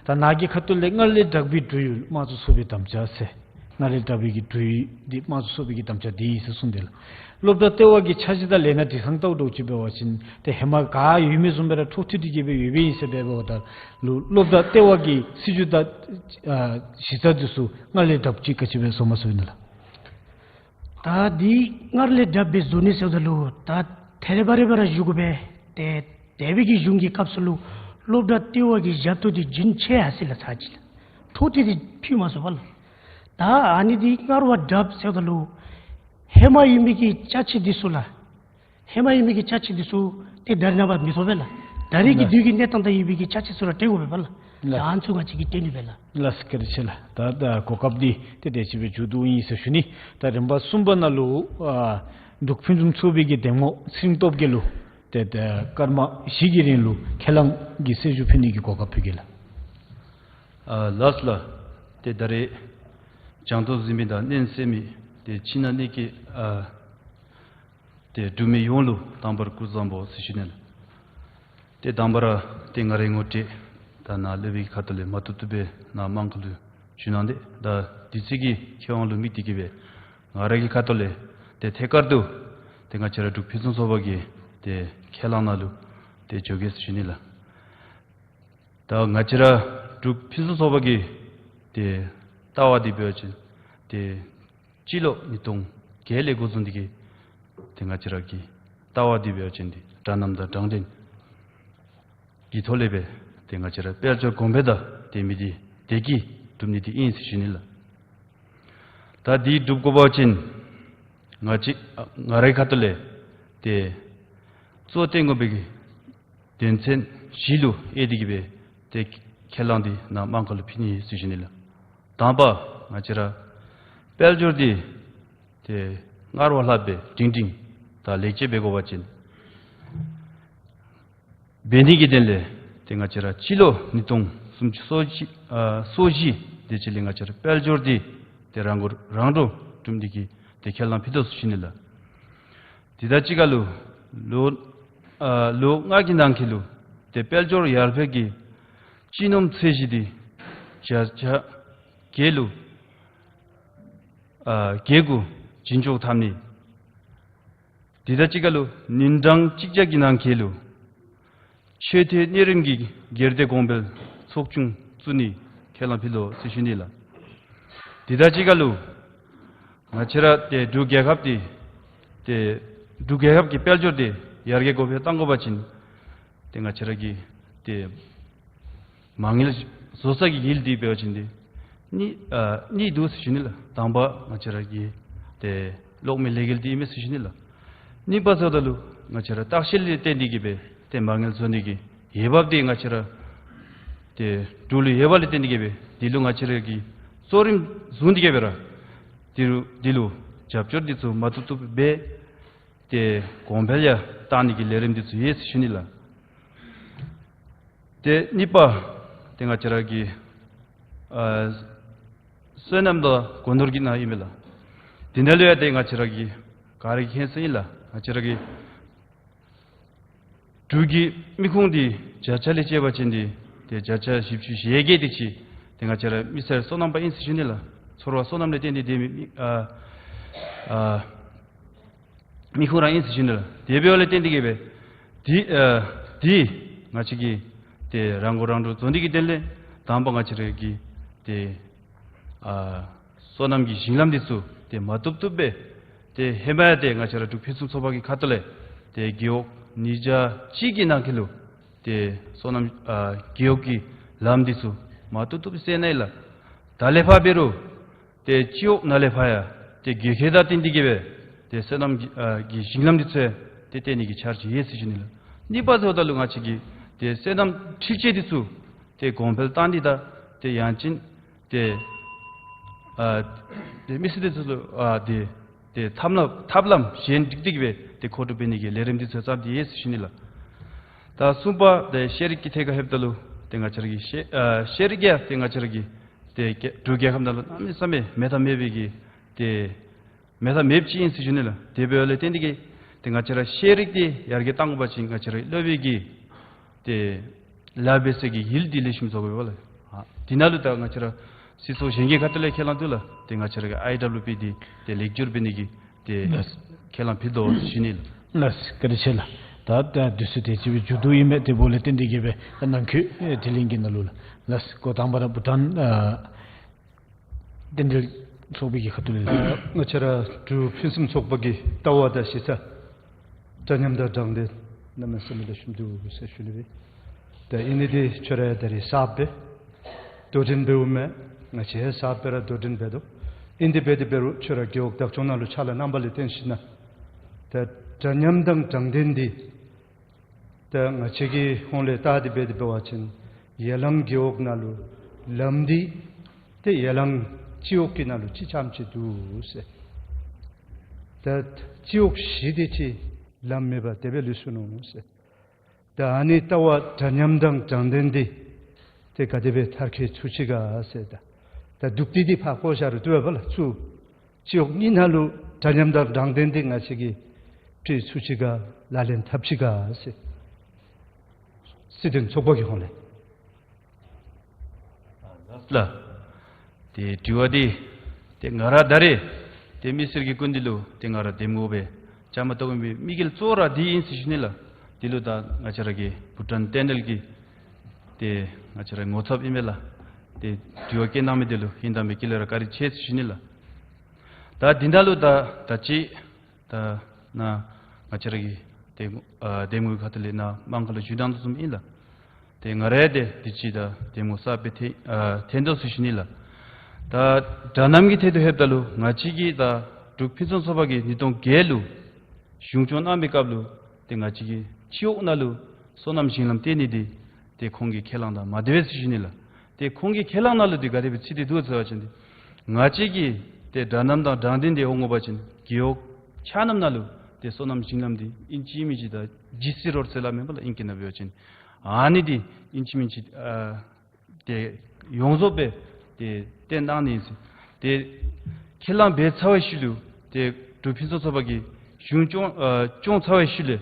ད་ནཱ་གི་ཁ་ཐུག་ལས་སྔར་ལས་དྲག་པའི་འབྲུག་ཡུལ་དམངས་གཙོ་ཚོགས་པའི་དམ་བཅའ་ཟེར། སྔར་ལས་དྲག་པའི་གི་འབྲུ་འདི་དམངས་གཙོ་ཚོགས་པའི་གི་དམ་བཅའ་འདི་ཨིན་ཟེར་གསུངས་ཏེ་ལགས། སློབ་གྲྭ་ལྟེ་བ་གི་འཆར་གཞི་དང་ལས་སྣ་འབྲི་སྟངས་ལྟཝ་འདྲཝ་ཅིག་འབད་བ་ཅིན་ཏེ་ཧེ་མ་ག་ཡོད་མི་བཟུམ་སྦེ་ར་འཕྲོ་མཐུད་དེ་གི་སྦེ་ཡོདཔ་ཨིན་ཟེར་སྦེ་འབདཝ་ད་ལུ་སློབ་གྲྭ་ལྟེ་བ་གི་སྲིད་བྱུས་དང་ཨ་གཞི་རྩ་འདི་ཚུ་སྔར་ལས་དྲགཔ་ཅིག་ག་ཅི་སྦེ་བཟོ་མ་བཟོཝ་ཨིན་ན་ལགས། ད་འདི་སྔར་ལས་དྲགཔ་སྦེ་བཟོ་ནི་ཟེརཝ་ད་ལུ་ད་ཐད་རི་བ་རི་སྦེ་ར་ཞུ་དགོ་པས། ཏེ་འདས་པའི་གི་གཞུང་གི་སྐབས་སུ་ལུ་སློབ་གྲྭ་ལྟེ་བ་གི་ཞབས་ཏོག་འདི་རྒྱུན་ཆད་ཡར་སོ་ཡི་ལགས། ཚར་གཅིག་ལགས། འཕྲོ་མཐུད་དེ་ཕུལ་མ་ཚུགས་པས་ལགས། ད་ཨ་ནི་འདི་སྔར་བ་དྲགཔ་ཟེརཝ་ད་ལུ་ཧེ་མ་ཡོད་མི་གི་ཅ་ཆས་འདི་ཚུ་ལགས། ཧེ་མ་ཡོད་མི་གི་ཅ་ཆས་འདི་ཚུ་ཏེ་ད་རེས་ནངས་པ་མི་ཐོབ་པས་ལགས། ད་རེས་ཀྱི་ལགས། དུས་ཀྱི་གནས་སྟངས་དང་ཡོད་པའི་གི་ཅ་ཆས་ཚུ་ར་སྤྲོད་དགོ་པས་ལགས། ལགས། ད་ཨ་ནི་ཚུ་ང་བཅས་ཀྱིས་སྤྲོད་ནི་སྦེ་ལགས། ལགས་སོ། བཀའ་དྲིན་ཆེ་ལགས། ད་ད་གོ་སྐབས་འདི་ཏེ་དེ་ཅིག་སྦེ་མཇུག་བསྡུཝ་ཨིན་ཟེར་ཞུ་ནི། ད་རིམ་པ་གསུམ་པ་ནང་ལུ་ཨ་འབྲུག་ཕུན་སུམ་ཚོགས་པའི་གི་འདེམས་ངོ་ཚེ་རིང་སྟོབས་རྒྱས་ལུ་ཏེ་ད་སྐར་མ་བཞི་གི་རིང་ལུ་ཁས་བླངས་ཀྱི་གསལ་ཞུ་ཕུལ་ནི་གི་གོ་སྐབས་ཕུལ་གེ་ལགས། ཨ་ལགས་ལགས། ཏེ་ད་རེས་བྱང་དུ་གཟིགས་མི་དང་མནན་གསལ་མི་ཏེ་ཕྱི་ནང་གཉིས་ཀྱི་ཨ་ཏེ་འབྲུག་མི་ཡོངས་ལུ་དང་པ་ར་སྐུ་གཟུགས་བཟང་པོ་ཟེར་ཞུ་ནི་ལགས། ཏེ་དང་པ་ར་ཏེ་ང་རའི་ངོ་སྤྲོད་ད་ནཱ་སློབ་དཔོན་གྱི་ཁ་ཐུག་ལས་མ་བཏུབ་བཏུབ་སྦེ་ནཱ་དམངས་ཁ་ལུ་ཞུ་གནང་སྟེ་ད་དུས་ཚོད་ཀྱི་ཁེ་དབང་ལུ་དམིགས་ཏེ་གི་སྦེ་ང་རའི་གི་ཁ་ཐུག་ལས་ཏེ་ཐད་ཀར་དུ་ཏེ་ང་བཅས་ར་འབྲུག་ཕུན་སུམ་ཚོགས་པ་གི་ཏེ་ཁས་བླངས་ནང་ལུ་ཏེ་འགྱོ་གེ་ཟེར་ཞུ་ནི་ལགས། ད་ང་བཅས་ར་འབྲུག་ཕུན་སུམ་ཚོགས་པ་གི་ཏེ་ལྟ་བ་འདི་འབད་བ་ཅིན་ཏེ་སྤྱི་ལོ་ཉིས་སྟོང་བརྒྱད་ལས་འགོ་བཟུང་སྟེ་གི་ཏེ་ང་བཅས་ར་གི་ལྟ་བ་འདི་འབད་བ་ཅིན་ཏེ་དྲང་གནས་དང་དྲང་བདེན་གྱི་ཐོག་ལས་སྦེ་ཏེ་ང་བཅས་ར་དཔལ་འབྱོར་གོང་འཕེལ་དང་ལྡན་མི་འདི་བདེ་སྐྱིད་སྒྲུབ་ནི་འདི་ཨིན་ཟེར་ཞུ་ནི་ལགས། ད་འདི་སྒྲུབ་དགོ་པ་ཅིན་ང་བཅས་ང་རའི་ཁ་ཐུག་ལས་ཏེ་གཙོ་བོ་ཏེ་ངོ་སྤྲོད་ཀྱི་དོན་ཚན་བཞི་ལུ་དབྱེ་སྟེ་གི་སྦེ་ཏེ་ཁས་བླངས་འདི་ནཱ་དམངས་ཁ་ལུ་ཕུལ་ནི་ཟེར་ཞུ་ནི་ལགས། དང་པ་ང་བཅས་ར་དཔལ་འབྱོར་འདི་ཏེ་སྔར་བ་ལྷག་སྦེ་སྒྲིང་སྒྲིང་དང་ལེགས་བཅོས་འབད་དགོ་པ་ཅིན་འབད་ནི་གི་དོན་ལས་ཏེ་ང་བཅས་ར་སྤྱི་ལོ་ཉིས་སྟོང་སུམ་ཅུ་སོ་བཞི་ཨ་སོ་བཞི་དེ་ཅིག་ལས་ང་བཅས་ར་དཔལ་འབྱོར་འདི་ཏེ་རང་མགོ་རང་འདྲོངས་སྒྲུབ་ནི་གི་ཏེ་ཁས་བླངས་ཕུལ་དོ་ཟེར་ཞུ་ནི་ལགས། དེ་དང་གཅིག་ཁར་ལུ་ལོ་ཨ་ལོ་ལྔ་གི་ནང་འཁོད་ལུ་ཏེ་དཔལ་འབྱོར་ཡར་འཕེལ་གྱི་སྤྱི་ནོར་ཚད་གཞི་འདི་བརྒྱ་ཆ་བརྒྱད་ལུ་ཨ་བརྒྱད་དགུ་ཇེ་མགྱོགས་འཐབ་ནི། དེ་དང་གཅིག་ཁར་ལུ་ཉིན་གྲངས་གཅིག་བརྒྱ་གི་ནང་འཁོད་ལུ་ཆེས་མཐོའི་གནས་རིམ་གྱི་སྒེར་སྡེ་གོང་འཕེལ་ཚོགས་ཆུང་བཙུགས་ནི་ཁས་བླངས་ཕུལ་དོ་ཟེར་ཞུ་ནི་ལགས། དེ་དང་གཅིག་ཁར་ལུ་ང་བཅས་ར་ཏེ་འབྲུག་རྒྱལ་ཁབ་འདི་ཏེ་འབྲུག་རྒྱལ་ཁབ་ཀྱི་དཔལ་འབྱོར་འདི་ཡར་རྒྱས་གོང་འཕེལ་གཏང་དགོ་པ་ཅིན་ཏེ་ང་བཅས་ར་གི་ཏེ་མ་དངུལ་བཟོ་ས་གི་ཡུལ་འདི་འབད་བ་ཅིན་འདི་གཉིས་ཨ་གཉིས་འདུག་ཟེར་ཞུ་ནི་ལགས། དང་པ་ང་བཅས་ར་གི་ཏེ་གློག་མེ་ལས་འགུལ་འདི་ཨིན་མས་ཟེར་ཞུ་ནི་ལགས། གཉིས་པ་ཟེརཝ་ད་ལུ་ང་བཅས་ར་ལྟ་བཤལ་ལས་བརྟེན་ཏེ་གི་སྦེ་ཏེ་མ་དངུལ་བཟོ་ནི་གི་འོས་འབབ་འདི་ང་བཅས་ར་ཏེ་འབྲུག་ལུ་ཡོད་པ་ལས་བརྟེན་ཏེ་གི་སྦེ་འདི་ལུ་ང་བཅས་ར་གིས་གཙོ་རིམ་བཟུང་སྟེ་གི་སྦེ་ར་འདི་ལུ་འདི་ལུ་རྒྱབ་སྐྱོར་འདི་ཚུ་མ་བཏུབ་བཏུབ་སྦེ་ཏེ་གོང་འཕེལ་ཡང་གཏང་ནི་གི་ལས་རིམ་འདི་ཚུ་ཡོད་ཟེར་ཞུ་ནི་ལགས། ཏེ་གཉིས་པ་ཏེ་ང་བཅས་ར་གི་ཨ་སོ་ནམ་དང་སྒོ་ནོར་གྱི་ནང་ཨིན་མས་ལགས། དེ་ནང་ལུ་ཡང་ཏེ་ང་བཅས་ར་གི་ག་ར་གིས་མཁྱེན་གསལ་ཨིན་ལགས། ང་བཅས་ར་གི་འབྲུག་གི་མི་ཁུངས་འདི་བརྒྱ་ཆ་ལས་བཅད་པ་ཅིན་འདི་ཏེ་བརྒྱ་ཆ་བཞི་བཅུ་ཞེ་བརྒྱད་དེ་ཅིག་ཏེ་ང་བཅས་ར་མི་སེར་སོ་ནམ་པ་ཨིན་ཟེར་ཞུ་ནི་ལགས། ཚོར་བ་སོ་ནམ་ལས་བརྟེན་ཏེ་སྡོད་མི་མི་ཨ་ཨ་མི་ཁུངས་ར་ཨིན་ཟེར་ཞུ་ནི་ལགས། དེ་འབདཝ་ལས་བརྟེན་ཏེ་གི་སྦེ་འདི་ཨ་འདི་ང་བཅས་ཀྱིས་ཏེ་རང་མགོ་རང་འདྲོངས་བཟོ་ནི་གི་དོན་ལས་དང་པ་ང་བཅས་ར་གིས་ཏེ་ཨ་སོ་ནམ་གྱི་ཞིང་ལམ་འདི་ཚུ་ཏེ་མ་བཏུབ་བཏུབ་སྦེ་ཏེ་ཧེ་མ་ཡང་ཏེ་ང་བཅས་ར་འབྲུག་ཕུན་སུམ་ཚོགས་པ་གི་ཁ་ཐུག་ལས་ཏེ་རྒེད་འོག་ཉིས་བརྒྱ་གཅིག་གི་ནང་འཁོད་ལུ་ཏེ་སོ་ནམ་ཨ་རྒེད་འོག་གི་ལམ་འདི་ཚུ་མ་བཏུབ་བཏུབ་སྦེ་བསལ་ནི་ལགས། ད་ལས་ཕར་འབད་རུང་ཏེ་སྤྱི་འོག་ནང་ལས་ཕར་ཡང་ཏེ་དགོས་གལ་དང་བསྟུན་ཏེ་གི་སྦེ་ཏེ་སོ་ནམ་གྱི་ཨ་གྱི་ཞིང་ལམ་འདི་ཚུ་ཡང་ཏེ་བཏོན་ནི་གི་འཆར་གཞི་ཡོད་ཟེར་ཞུ་ནི་ལགས། གཉིས་པ་ཟེརཝ་ད་ལུ་ང་བཅས་ཀྱི་ཏེ་སོ་ནམ་འཕྲུལ་ཆས་འདི་ཚུ་ཏེ་གོང་འཕེལ་བཏང་ནི་དང་ཏེ་ཡང་ཅིན་ཏེ་ཨ་ཏེ་མི་སེར་འདི་ཚུ་ལུ་ཨ་ཏེ་ཏེ་ཐབས་ལམ་ཐབས་ལམ་གཞན་སྒྲིག་སྟེ་གི་སྦེ་ཏེ་མཁོ་སྒྲུབ་འབད་ནི་གི་ལས་རིམ་འདི་ཚུ་བརྩམས་ཏེ་ཡོད་ཟེར་ཞུ་ནི་ལགས། ད་གསུམ་པ་ཏེ་ཤེས་རིག་གི་ཐད་ཁར་ལྷོདཔ་ད་ལུ་ཏེ་ང་བཅས་ར་གི་ཤེས་ཨ་ཤེས་རིག་ཡང་ཏེ་ང་བཅས་ར་གི་ཏེ་རྒྱ་འབྲུག་རྒྱལ་ཁབ་ནང་ལུ་གནམ་མེད་ས་མེད་མེད་ཐབས་མེད་པའི་གི་ཏེ་མེད་ཐབས་མེདཔ་ཅིག་ཨིན་ཟེར་ཞུ་ནི་ལགས། དེ་འབདཝ་ལས་བརྟེན་ཏེ་གི་ཏེ་ང་བཅས་ར་ཤེས་རིག་འདི་ཡར་རྒྱས་གཏང་དགོ་པ་ཅིན་ང་བཅས་ར་སློབ་དཔོན་གྱི་ཏེ་ལཱ་འབད་ས་གི་ཡུལ་འདི་ལེགས་ཤོམ་བཟོ་དགོ་པས་ལགས། ཨ་དེ་ནང་ལུ་ད་ང་བཅས་ར་ སྲིད་ཚོགས་གཞན་གྱི་ཁ་ཐུག་ལས་ཁས་བླངས་འདུག་ལགས། ཏེ་ང་བཅས་ར་གི་ཨའི་ཌབ་ལུ་པི་འདི་ཏེ་ལེགས་བསྒྱུར་འབད་ནི་གི་ཏེ་ལགས། ཁས་བླངས་ཕུལ་དོ་ཟེར་ཞུ་ནི་ལགས། ལགས། བཀའ་དྲིན་ཆེ་ལགས། ད་ད་དུས་ཚོད་དེ་ཅིག་སྦེ་མཇུག་བསྡུ་ཨིན་མས། དེ་འབདཝ་ལས་བརྟེན་ཏེ་གིས་སྦེ་ད་ནང་འཁོད་ཨེ་དྲི་ལན་གྱི་ནང་ལུ་ལགས། ལགས། འགོ་དང་པ་ར་བྷུ་ཊཱན་ཨ་རྟེན་འབྲེལ་ཚོགས་པའི་གི་ཁ་ཐུག་ལས་ལགས། ང་བཅས་ར་འབྲུག་ཕུན་སུམ་ཚོགས་པ་གི་ལྟ་བ་དང་གཞི་རྩ་འདྲ་མཉམ་དང་དྲང་བདེན་གནམ་མེད་ས་མེད་ལེགས་ཤོམ་འདུག་ཟེར་ཞུ་ནི་སྦེ། ད་ཨིན་ནི་འདི་ཁྱོད་ར་ད་རིས་གསརཔ་སྦེ་དོ་འགྲན་འབདཝ་མས། ང་བཅས་གསརཔ་སྦེ་ར་དོ་འགྲན་འབད་དོ། ཨིན་དེ་འབད་དེ་འབད་རུང་ཁྱོད་ར་རྒེད་འོག་བདག་སྐྱོང་ནང་ལུ་ཕྱག་ལཱ་གནང་བ་ལས་བརྟེན་ཞིན་ན་ད་འདྲ་མཉམ་དང་དྲང་བདེན་འདི་ད་ང་བཅས་ཀྱི་ཧོངས་ལས་བལྟ་སྟེ་འབད་དེ་འབད་བ་ཅིན་ཡར་ལངས་རྒེད་འོག་ནང་ལུ་ལམ་འདི་ཏེ་ཡར་ལངས་སྤྱི་འོག་གི་ནང་ལུ་གཅིག་རྐྱངམ་ཅིག་འདུག་ཟེར། ད་སྤྱི་འོག་བཞི་དེ་ཅིག་ལམ་མེད་པར་དེ་སྦེ་ལུས་སོ་ནུག་ཟེར། ད་ཨ་ནི་ལྟ་བ་འདྲ་མཉམ་དང་དྲང་བདེན་འདི་ཏེ་ག་དེ་སྦེ་མཐར་འཁྱོལ་ཚུགས་ཅི་ག་ཟེར། ད་ད་འདུག་སྟེ་འདི་ཕར་བཀོ་བཞག་རུང་བཏུབ་པས་ལགས། ཚུར་སྤྱི་འོག་གཉིས་ནང་ལུ་འདྲ་མཉམ་དང་དྲང་བདེན་འདི་ང་བཅས་ཀྱིས་སྤྲོད་ཚུགས་ཅི་ག་ལག་ལེན་འཐབ་ཅི་ག་ཟེར། སྲིད་དོན་ཚོགས་པ་གི་ཧོངས་ལས། ལགས། ཏེ་དྲི་བ་འདི་ཏེ་ང་ར་ད་རིས་ཏེ་མི་སེར་གྱི་སྐུ་མདུན་ལུ་ཏེ་ང་ར་འདེམས་ངོ་སྦེ་བཅའ་མར་གཏོགས་པའི་དམིགས་ཡུལ་གཙོ་བོ་ར་འདི་ཨིན་ཟེར་ཞུ་ནི་ལགས། འདི་ལུ་ད་ང་བཅས་ར་གི་བྷུ་ཊཱན་རྟེན་འབྲེལ་གྱི་ཏེ་ང་བཅས་ར་ངོ་ཚབ་ཨིན་མས་ལགས། ཏེ་དྲི་བ་བཀོད་གནང་མི་འདི་ལུ་ཧིང་དྭངས་པའི་དཀྱིལ་ལས་ར་བཀའ་དྲིན་ཆེ་ཟེར་ཞུ་ནི་ལགས། ད་འདི་ནང་ལུ་ད་ད་ཅི་ད་ནཱ་ང་བཅས་ར་གི་ཏེ་ཨ་འདེམས་ངོ་ཁ་ཐུག་ལས་ནཱ་དམངས་ཁ་ལུ་ཞུ་གནང་དོ་བཟུམ་ཨིན་ལགས། ཏེ་ང་ར་ཏེ་འདི་ཅིག་ད་འདེམས་ངོ་གསརཔ་སྦེ་ཐོན་ཨ་ཐོན་དོ་ཟེར་ཞུ་ནི་ལགས། ད་དྲ་མནའམ་གྱི་ཐད་དུ་ལྷོདཔ་ད་ལུ་ང་བཅས་ཀྱི་ད་འབྲུག་ཕུན་སུམ་ཚོགས་པ་གིས་ཉིས་སྟོང་བརྒྱད་ལུ་གཞུང་སྐྱོང་གནང་པའི་སྐབས་ལུ་ཏེ་ང་བཅས་ཀྱི་སྤྱི་འོག་ནང་ལུ་སོ་ནམ་ཞིང་ལམ་བཏོན་ནི་འདི་ཏེ་ཁོང་གིས་ཁས་བླངས་དང་མ་བསྡད་པས་ཟེར་ཞུ་ནི་ལགས། ཏེ་ཁོང་གིས་ཁས་བླངས་ནང་ལུ་འདི་ག་དེ་སྦེ་ཚུད་དེ་འདུག་ཟེར་བ་ཅིན་ཏེ་ང་བཅས་ཀྱི་ཏེ་འདྲ་མཉམ་དང་དྲང་བདེན་འདི་འོང་དགོ་པ་ཅིན་རྒེད་འོག་ཆ་མཉམ་ནང་ལུ་ཏེ་སོ་ནམ་ཞིང་ལམ་འདི་ཨིན་ཅི་མིན་ཅི་ད་ཇི་སི་རོཌ་ཟེར་སླབ་མས་པ་ལགས། ཨིང་སྐད་ནང་འབད་བ་ཅིན་ཨ་ནི་འདི་ཨིན་ཅི་མིན་ཅི་ཨ་ཏེ་ཡོངས་རྫོགས་སྦེ་ཏེ་བཏོན་གནང་ནི་ཨིན་ཟེར། ཏེ་ཁས་བླངས་འབད་ཚར་བའི་ཤུལ་ལུ་ཏེ་འབྲུག་ཕུན་སུམ་ཚོགས་པ་གིས་གཞུང་སྐྱོང་ཨ་སྐྱོང་ཚར་བའི་ཤུལ་ལས་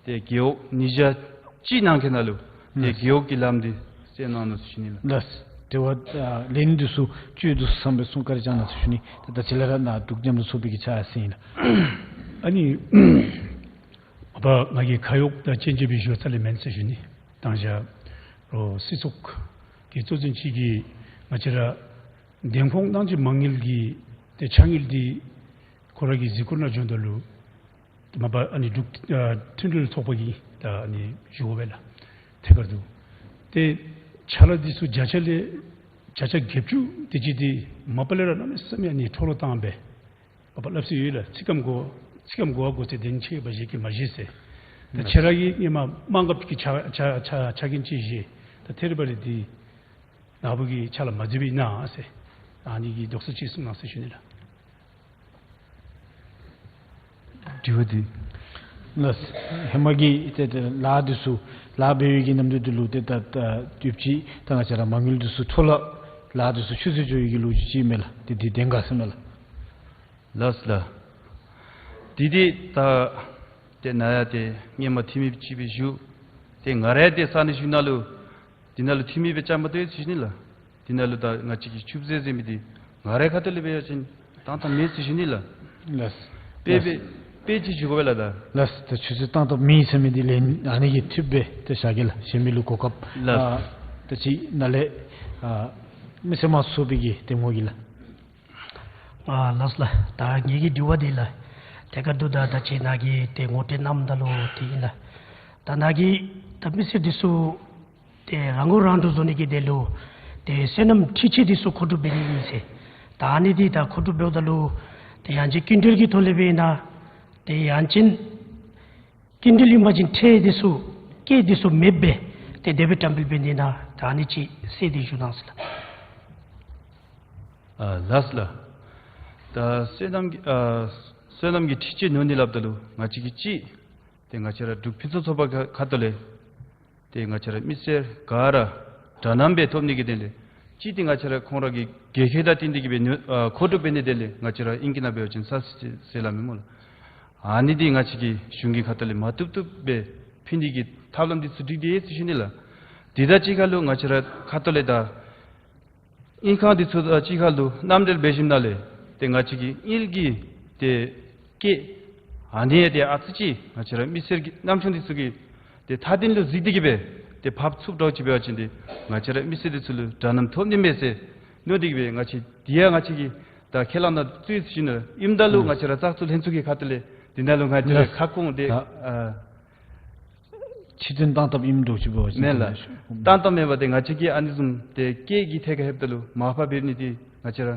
ཏེ་རྒེད་འོག་ཉིས་བརྒྱ་གཅིག་ནང་འཁོད་ནང་ལུ་ཏེ་ལགས། རྒེད་འོག་གི་ལམ་འདི་སེལ་གནང་ནུག་ཟེར་ཞུ་ནི་ལགས། ལགས། དྲི་བ་ཨ་ལན་འདི་ཚུ་བཅུད་དུ་བསམ་པའི་གསུང་བཀའ་དྲིན་བསྐྱང་གནང་ཟེར་ཞུ་ནི། ད་ད་ཅི་ལས་ར་ནཱ་འབྲུག་མཉམ་རུབ་ཚོགས་པའི་གི་ཕྱག་ཟིན་ལགས། ཨ་ནི་ཨ་པ་ང་གིས་ཁ་གཡོག་དང་སྐྱོན་བརྗོད་སྦེ་ཞུ་རྩ་ལས་མེན་ཟེར་ཞུ་ནི། དང་ཞག་རོགས་སྲིད་ཚོགས་ཀྱི་གཙོ་འཛིན་ཅིག་གིས་ང་བཅས་ར་འདེམས་ཁོངས་གནང་སྤྱོད་མ་དངུལ་གྱི་ཏེ་ཆ་དངུལ་འདི་ཁོ་ར་གི་གཟིགས་སྐོར་ནང་འབྱོནམ་ད་ལུ་མ་པ་ཨ་ནི་འབྲུག་ཨ་མཐུན་སྒྲིལ་ཚོགས་པ་གིས་ད་ཨ་ནི་ཞུ་དགོ་པས་ལགས། ཐད་ཀར་དུ་ཏེ་ཕྱག་ལཱ་འདི་ཚུ་བརྒྱ་ཆ་ལས་བརྒྱ་ཆ་བརྒྱད་ཅུ་དེ་ཅིག་འདི་མ་པ་ལས་ར་གནམ་མེད་ས་མེད་ཨ་ནི་འཕྲོ་བརླག་བཏང་སྦེ་མ་པ་སླབ་སྲོལ་ཡོད་ལགས། ཚིག་སྐམ་གོ་ཚིག་སྐམ་གོ་བ་གོ་ཚེ་གདན་ཆེ་བ་བཞེས་ཀྱི་མ་བཞེས་ཟེར། ད་ཁྱེད་ར་གིས་སྔོན་མ་དམངས་སྐབས་ཀྱི་ཕྱག་ཕྱག་ཕྱག་ཕྱག་འགན་ཅིག་བཞེས། ད་ཐད་རི་བ་རི་འདི་ནཱ་བུ་གིས་ཕྱག་ལཱ་མ་མཛད་པས་ཨིན་ན་ཟེར། ཨ་ནི་གི་དོགས་སེལ་ཅིག་གསུང་གནང་ཟེར་ཞུ་ནི་ལགས། དྲི་བ་འདི་ལགས། ཧེ་མ་གི་ཏེ་ཏེ་ལཱ་འདི་ཚུ་ལཱ་འབད་བའི་གི་ནམ་དུས་འདི་ལུ་ཏེ་ད་ད་དུས་ཅི་ད་ང་བཅས་ར་མ་དངུལ་འདི་ཚུ་འཕྲོ་བརླག་ལཱ་འདི་ཚུ་ཆུད་ཟོས་འགྱོ་བའི་གི་ལོ་རྒྱུས་ཅིག་མས་ལགས། ཏེ་འདི་བདེན་ག་ཟེར་མས་ལགས། ལགས་ལགས། འདི་འདི་ད་ཏེ་ནཱ་ཡང་ཏེ་སྔོན་མ་འཐུས་མི་ཅིག་སྦེ་བཞུགས། ཏེ་ང་ར་ཡང་ཏེ་ས་གནས་གཞུང་ནང་ལུ་འདི་ནང་ལུ་འཐུས་མི་སྦེ་བཅའ་མར་གཏོགས་ཡི་ཟེར་ཞུ་ནི་ལགས། འདི་ནང་ལུ་ད་ང་བཅས་ཀྱི་ཆུད་ཟོས་ཟེར་མི་འདི་ང་རའི་ཁ་ཐུག་ལས་འབད་བ་ཅིན་བཏང་བཏངམ་མེད་ཟེར་ཞུ་ནི་ལགས། ལགས། དཔེ་དཔེ་དཔེ་ཅིག་ཞུ་དགོ་པས་ལགས་ད། ལགས། ད་ཆུད་ཟོས་བཏང་བཏངམ་མེད་ཟེར་མི་འདི་ལན་ཨ་ནི་གིས་འཐུས་སྦེ་ཏེ་བཞག་གེ་ལགས། གཞན་མི་ལུ་གོ་སྐབས། ལགས། ཨ་ད་ཅི་ནཱ་ལས་ཨ་མི་སེར་དམངས་གཙོ་པའི་གི་འདེམས་ངོ་གིས་ལགས། ཨ་ལགས་ལགས། ད་ངེ་གི་དྲི་བ་འདི་ལགས། ཐད་ཀར་དུ་ད་ད་ཅི་ནཱ་གིས་ཏེ་ངོ་སྤྲོད་གནངམ་ད་ལུ་འདི་ཨིན་ལགས། ད་ནཱ་གིས་ད་མི་སེར་འདི་ཚུ་ཏེ་རང་མགོ་རང་འདྲོངས་བཟོ་ནི་གི་དོན་ལུ་ཏེ་སོ་ནམ་འཕྲུལ་ཆས་འདི་ཚུ་མཁོ་སྒྲུབ་འབད་ནི་ཨིན་ཟེར། ད་ཨ་ནི་འདི་ད་མཁོ་སྒྲུབ་འབདཝ་ད་ལུ་ཏེ་ཡང་ཅིན་ཀུན་ཊལ་གྱི་ཐོག་ལས་འབད་ན་ཏེ་ཡང་ཅིན་ཀུན་ཊལ་ཨིན་པ་ཅིན་ཁྲལ་འདི་ཚུ་སྐྱེད་འདི་ཚུ་མེདཔ་སྦེ་ཏེ་དེ་སྦེ་བཀྲམ་སྤེལ་འབད་ནི་ན་ད་ཨ་ནི་ཅིག་གསལ་ཏེ་ཞུ་གནང་ཟེར་ལགས། ཨ་ལགས་ལགས། ད་སོ་ནམ་གྱི་ཨ་སོ་ནམ་གྱི་འཕྲུལ་ཆས་ཉོ་ནི་སླབ་ད་ལུ་ང་བཅས་ཀྱིས་ཅིག་ཏེ་ང་བཅས་ར་འབྲུག་ཕུན་སུམ་ཚོགས་པ་ཁ་ཁ་ཐུག་ལས་ཏེ་ང་བཅས་ར་མི་སེར་ག་ར་དྲ་མནའམ་སྦེ་ཐོབ་ནི་གི་དོན་ལས་ཅིག་ཏེ་ང་བཅས་ར་ཁོང་ར་གི་དགེ་སྐོས་དང་བསྟུན་ཏེ་གིས་སྦེ་ཉོ་ཨ་མཁོ་སྒྲུབ་འབད་ནི་དོན་ལས་ང་བཅས་ར་ཨིང་སྐད་ནང་འབད་བ་ཅིན་སབ་སི་ཌི་ཟེར་སླབ་མས་སྨོ་ལགས། ཨ་ནི་འདི་ང་བཅས་ཀྱིས་གཞུང་གི་ཁ་ཐུག་ལས་མ་བཏུབ་བཏུབ་སྦེ་ཕུལ་ནི་གི་ཐབས་ལམ་འདི་ཚུ་སྒྲིག་སྟེ་ཡོད་ཟེར་ཞུ་ནི་ལགས། དེ་དང་གཅིག་ཁར་ལུ་ང་བཅས་ར་ཁ་ཐུག་ལས་ད་ དབྱིན་ཁང་འདི་ཚུ་དང་གཅིག་ཁར་ལུ་མཉམ་འབྲེལ་འབད་ཞིནམ་ལས་ཏེ་ང་བཅས་ཀྱི་དབྱིན་གྱི་ཏེ་སྐད་ཨ་ནི་ཏེ་ཨ་ཙི་ཅིག་ང་བཅས་ར་མི་སེར་གྱི་ནམ་ཆུང་འདི་ཚུ་གིས་ཏེ་མཐའ་དོན་ལུ་གཟིགས་ཏེ་གི་སྦེ་ཏེ་ཕབ་ཚུགསཔ་འདྲཝ་ཅིག་འབད་བ་ཅིན་ཏེ་ང་བཅས་ར་མི་སེར་འདི་ཚུ་ལུ་དྲན་ནམ་ཐོབ་ནི་མས་ཟེར་མནོ་སྟེ་གི་སྦེ་ང་བཅས་འདི་ཡང་ང་བཅས་ཀྱིས་ད་ཁས་བླངས་ནང་བཙུགས་ཞིནམ་ལས་ཨིནམ་ད་ལུ་ང་བཅས་ར་བཙག་འཐུ་ལྷན་ཚོགས་ཀྱི་ཁ་ཐུག་ལས་འདི་ནང་ལུ་ང་བཅས་ར་ཁ་སྐོང་ཏེ་ཨ་ཕྱིར་འདོན་བཏང་ཐབས་ཨིནམ་འདྲཝ་ཅིག་འབད་བ་ཅིན་མེན་ལགས། བཏང་ཐབས་མེད་པ་ཏེ་ང་བཅས་ཀྱིས་ཨ་ནི་བཟུམ་ཏེ་སྐད་ཀྱི་ཐད་ཁར་ལྷོདཔ་ད་ལུ་མར་ཕབ་འབད་ནི་འདི་ང་བཅས་ར་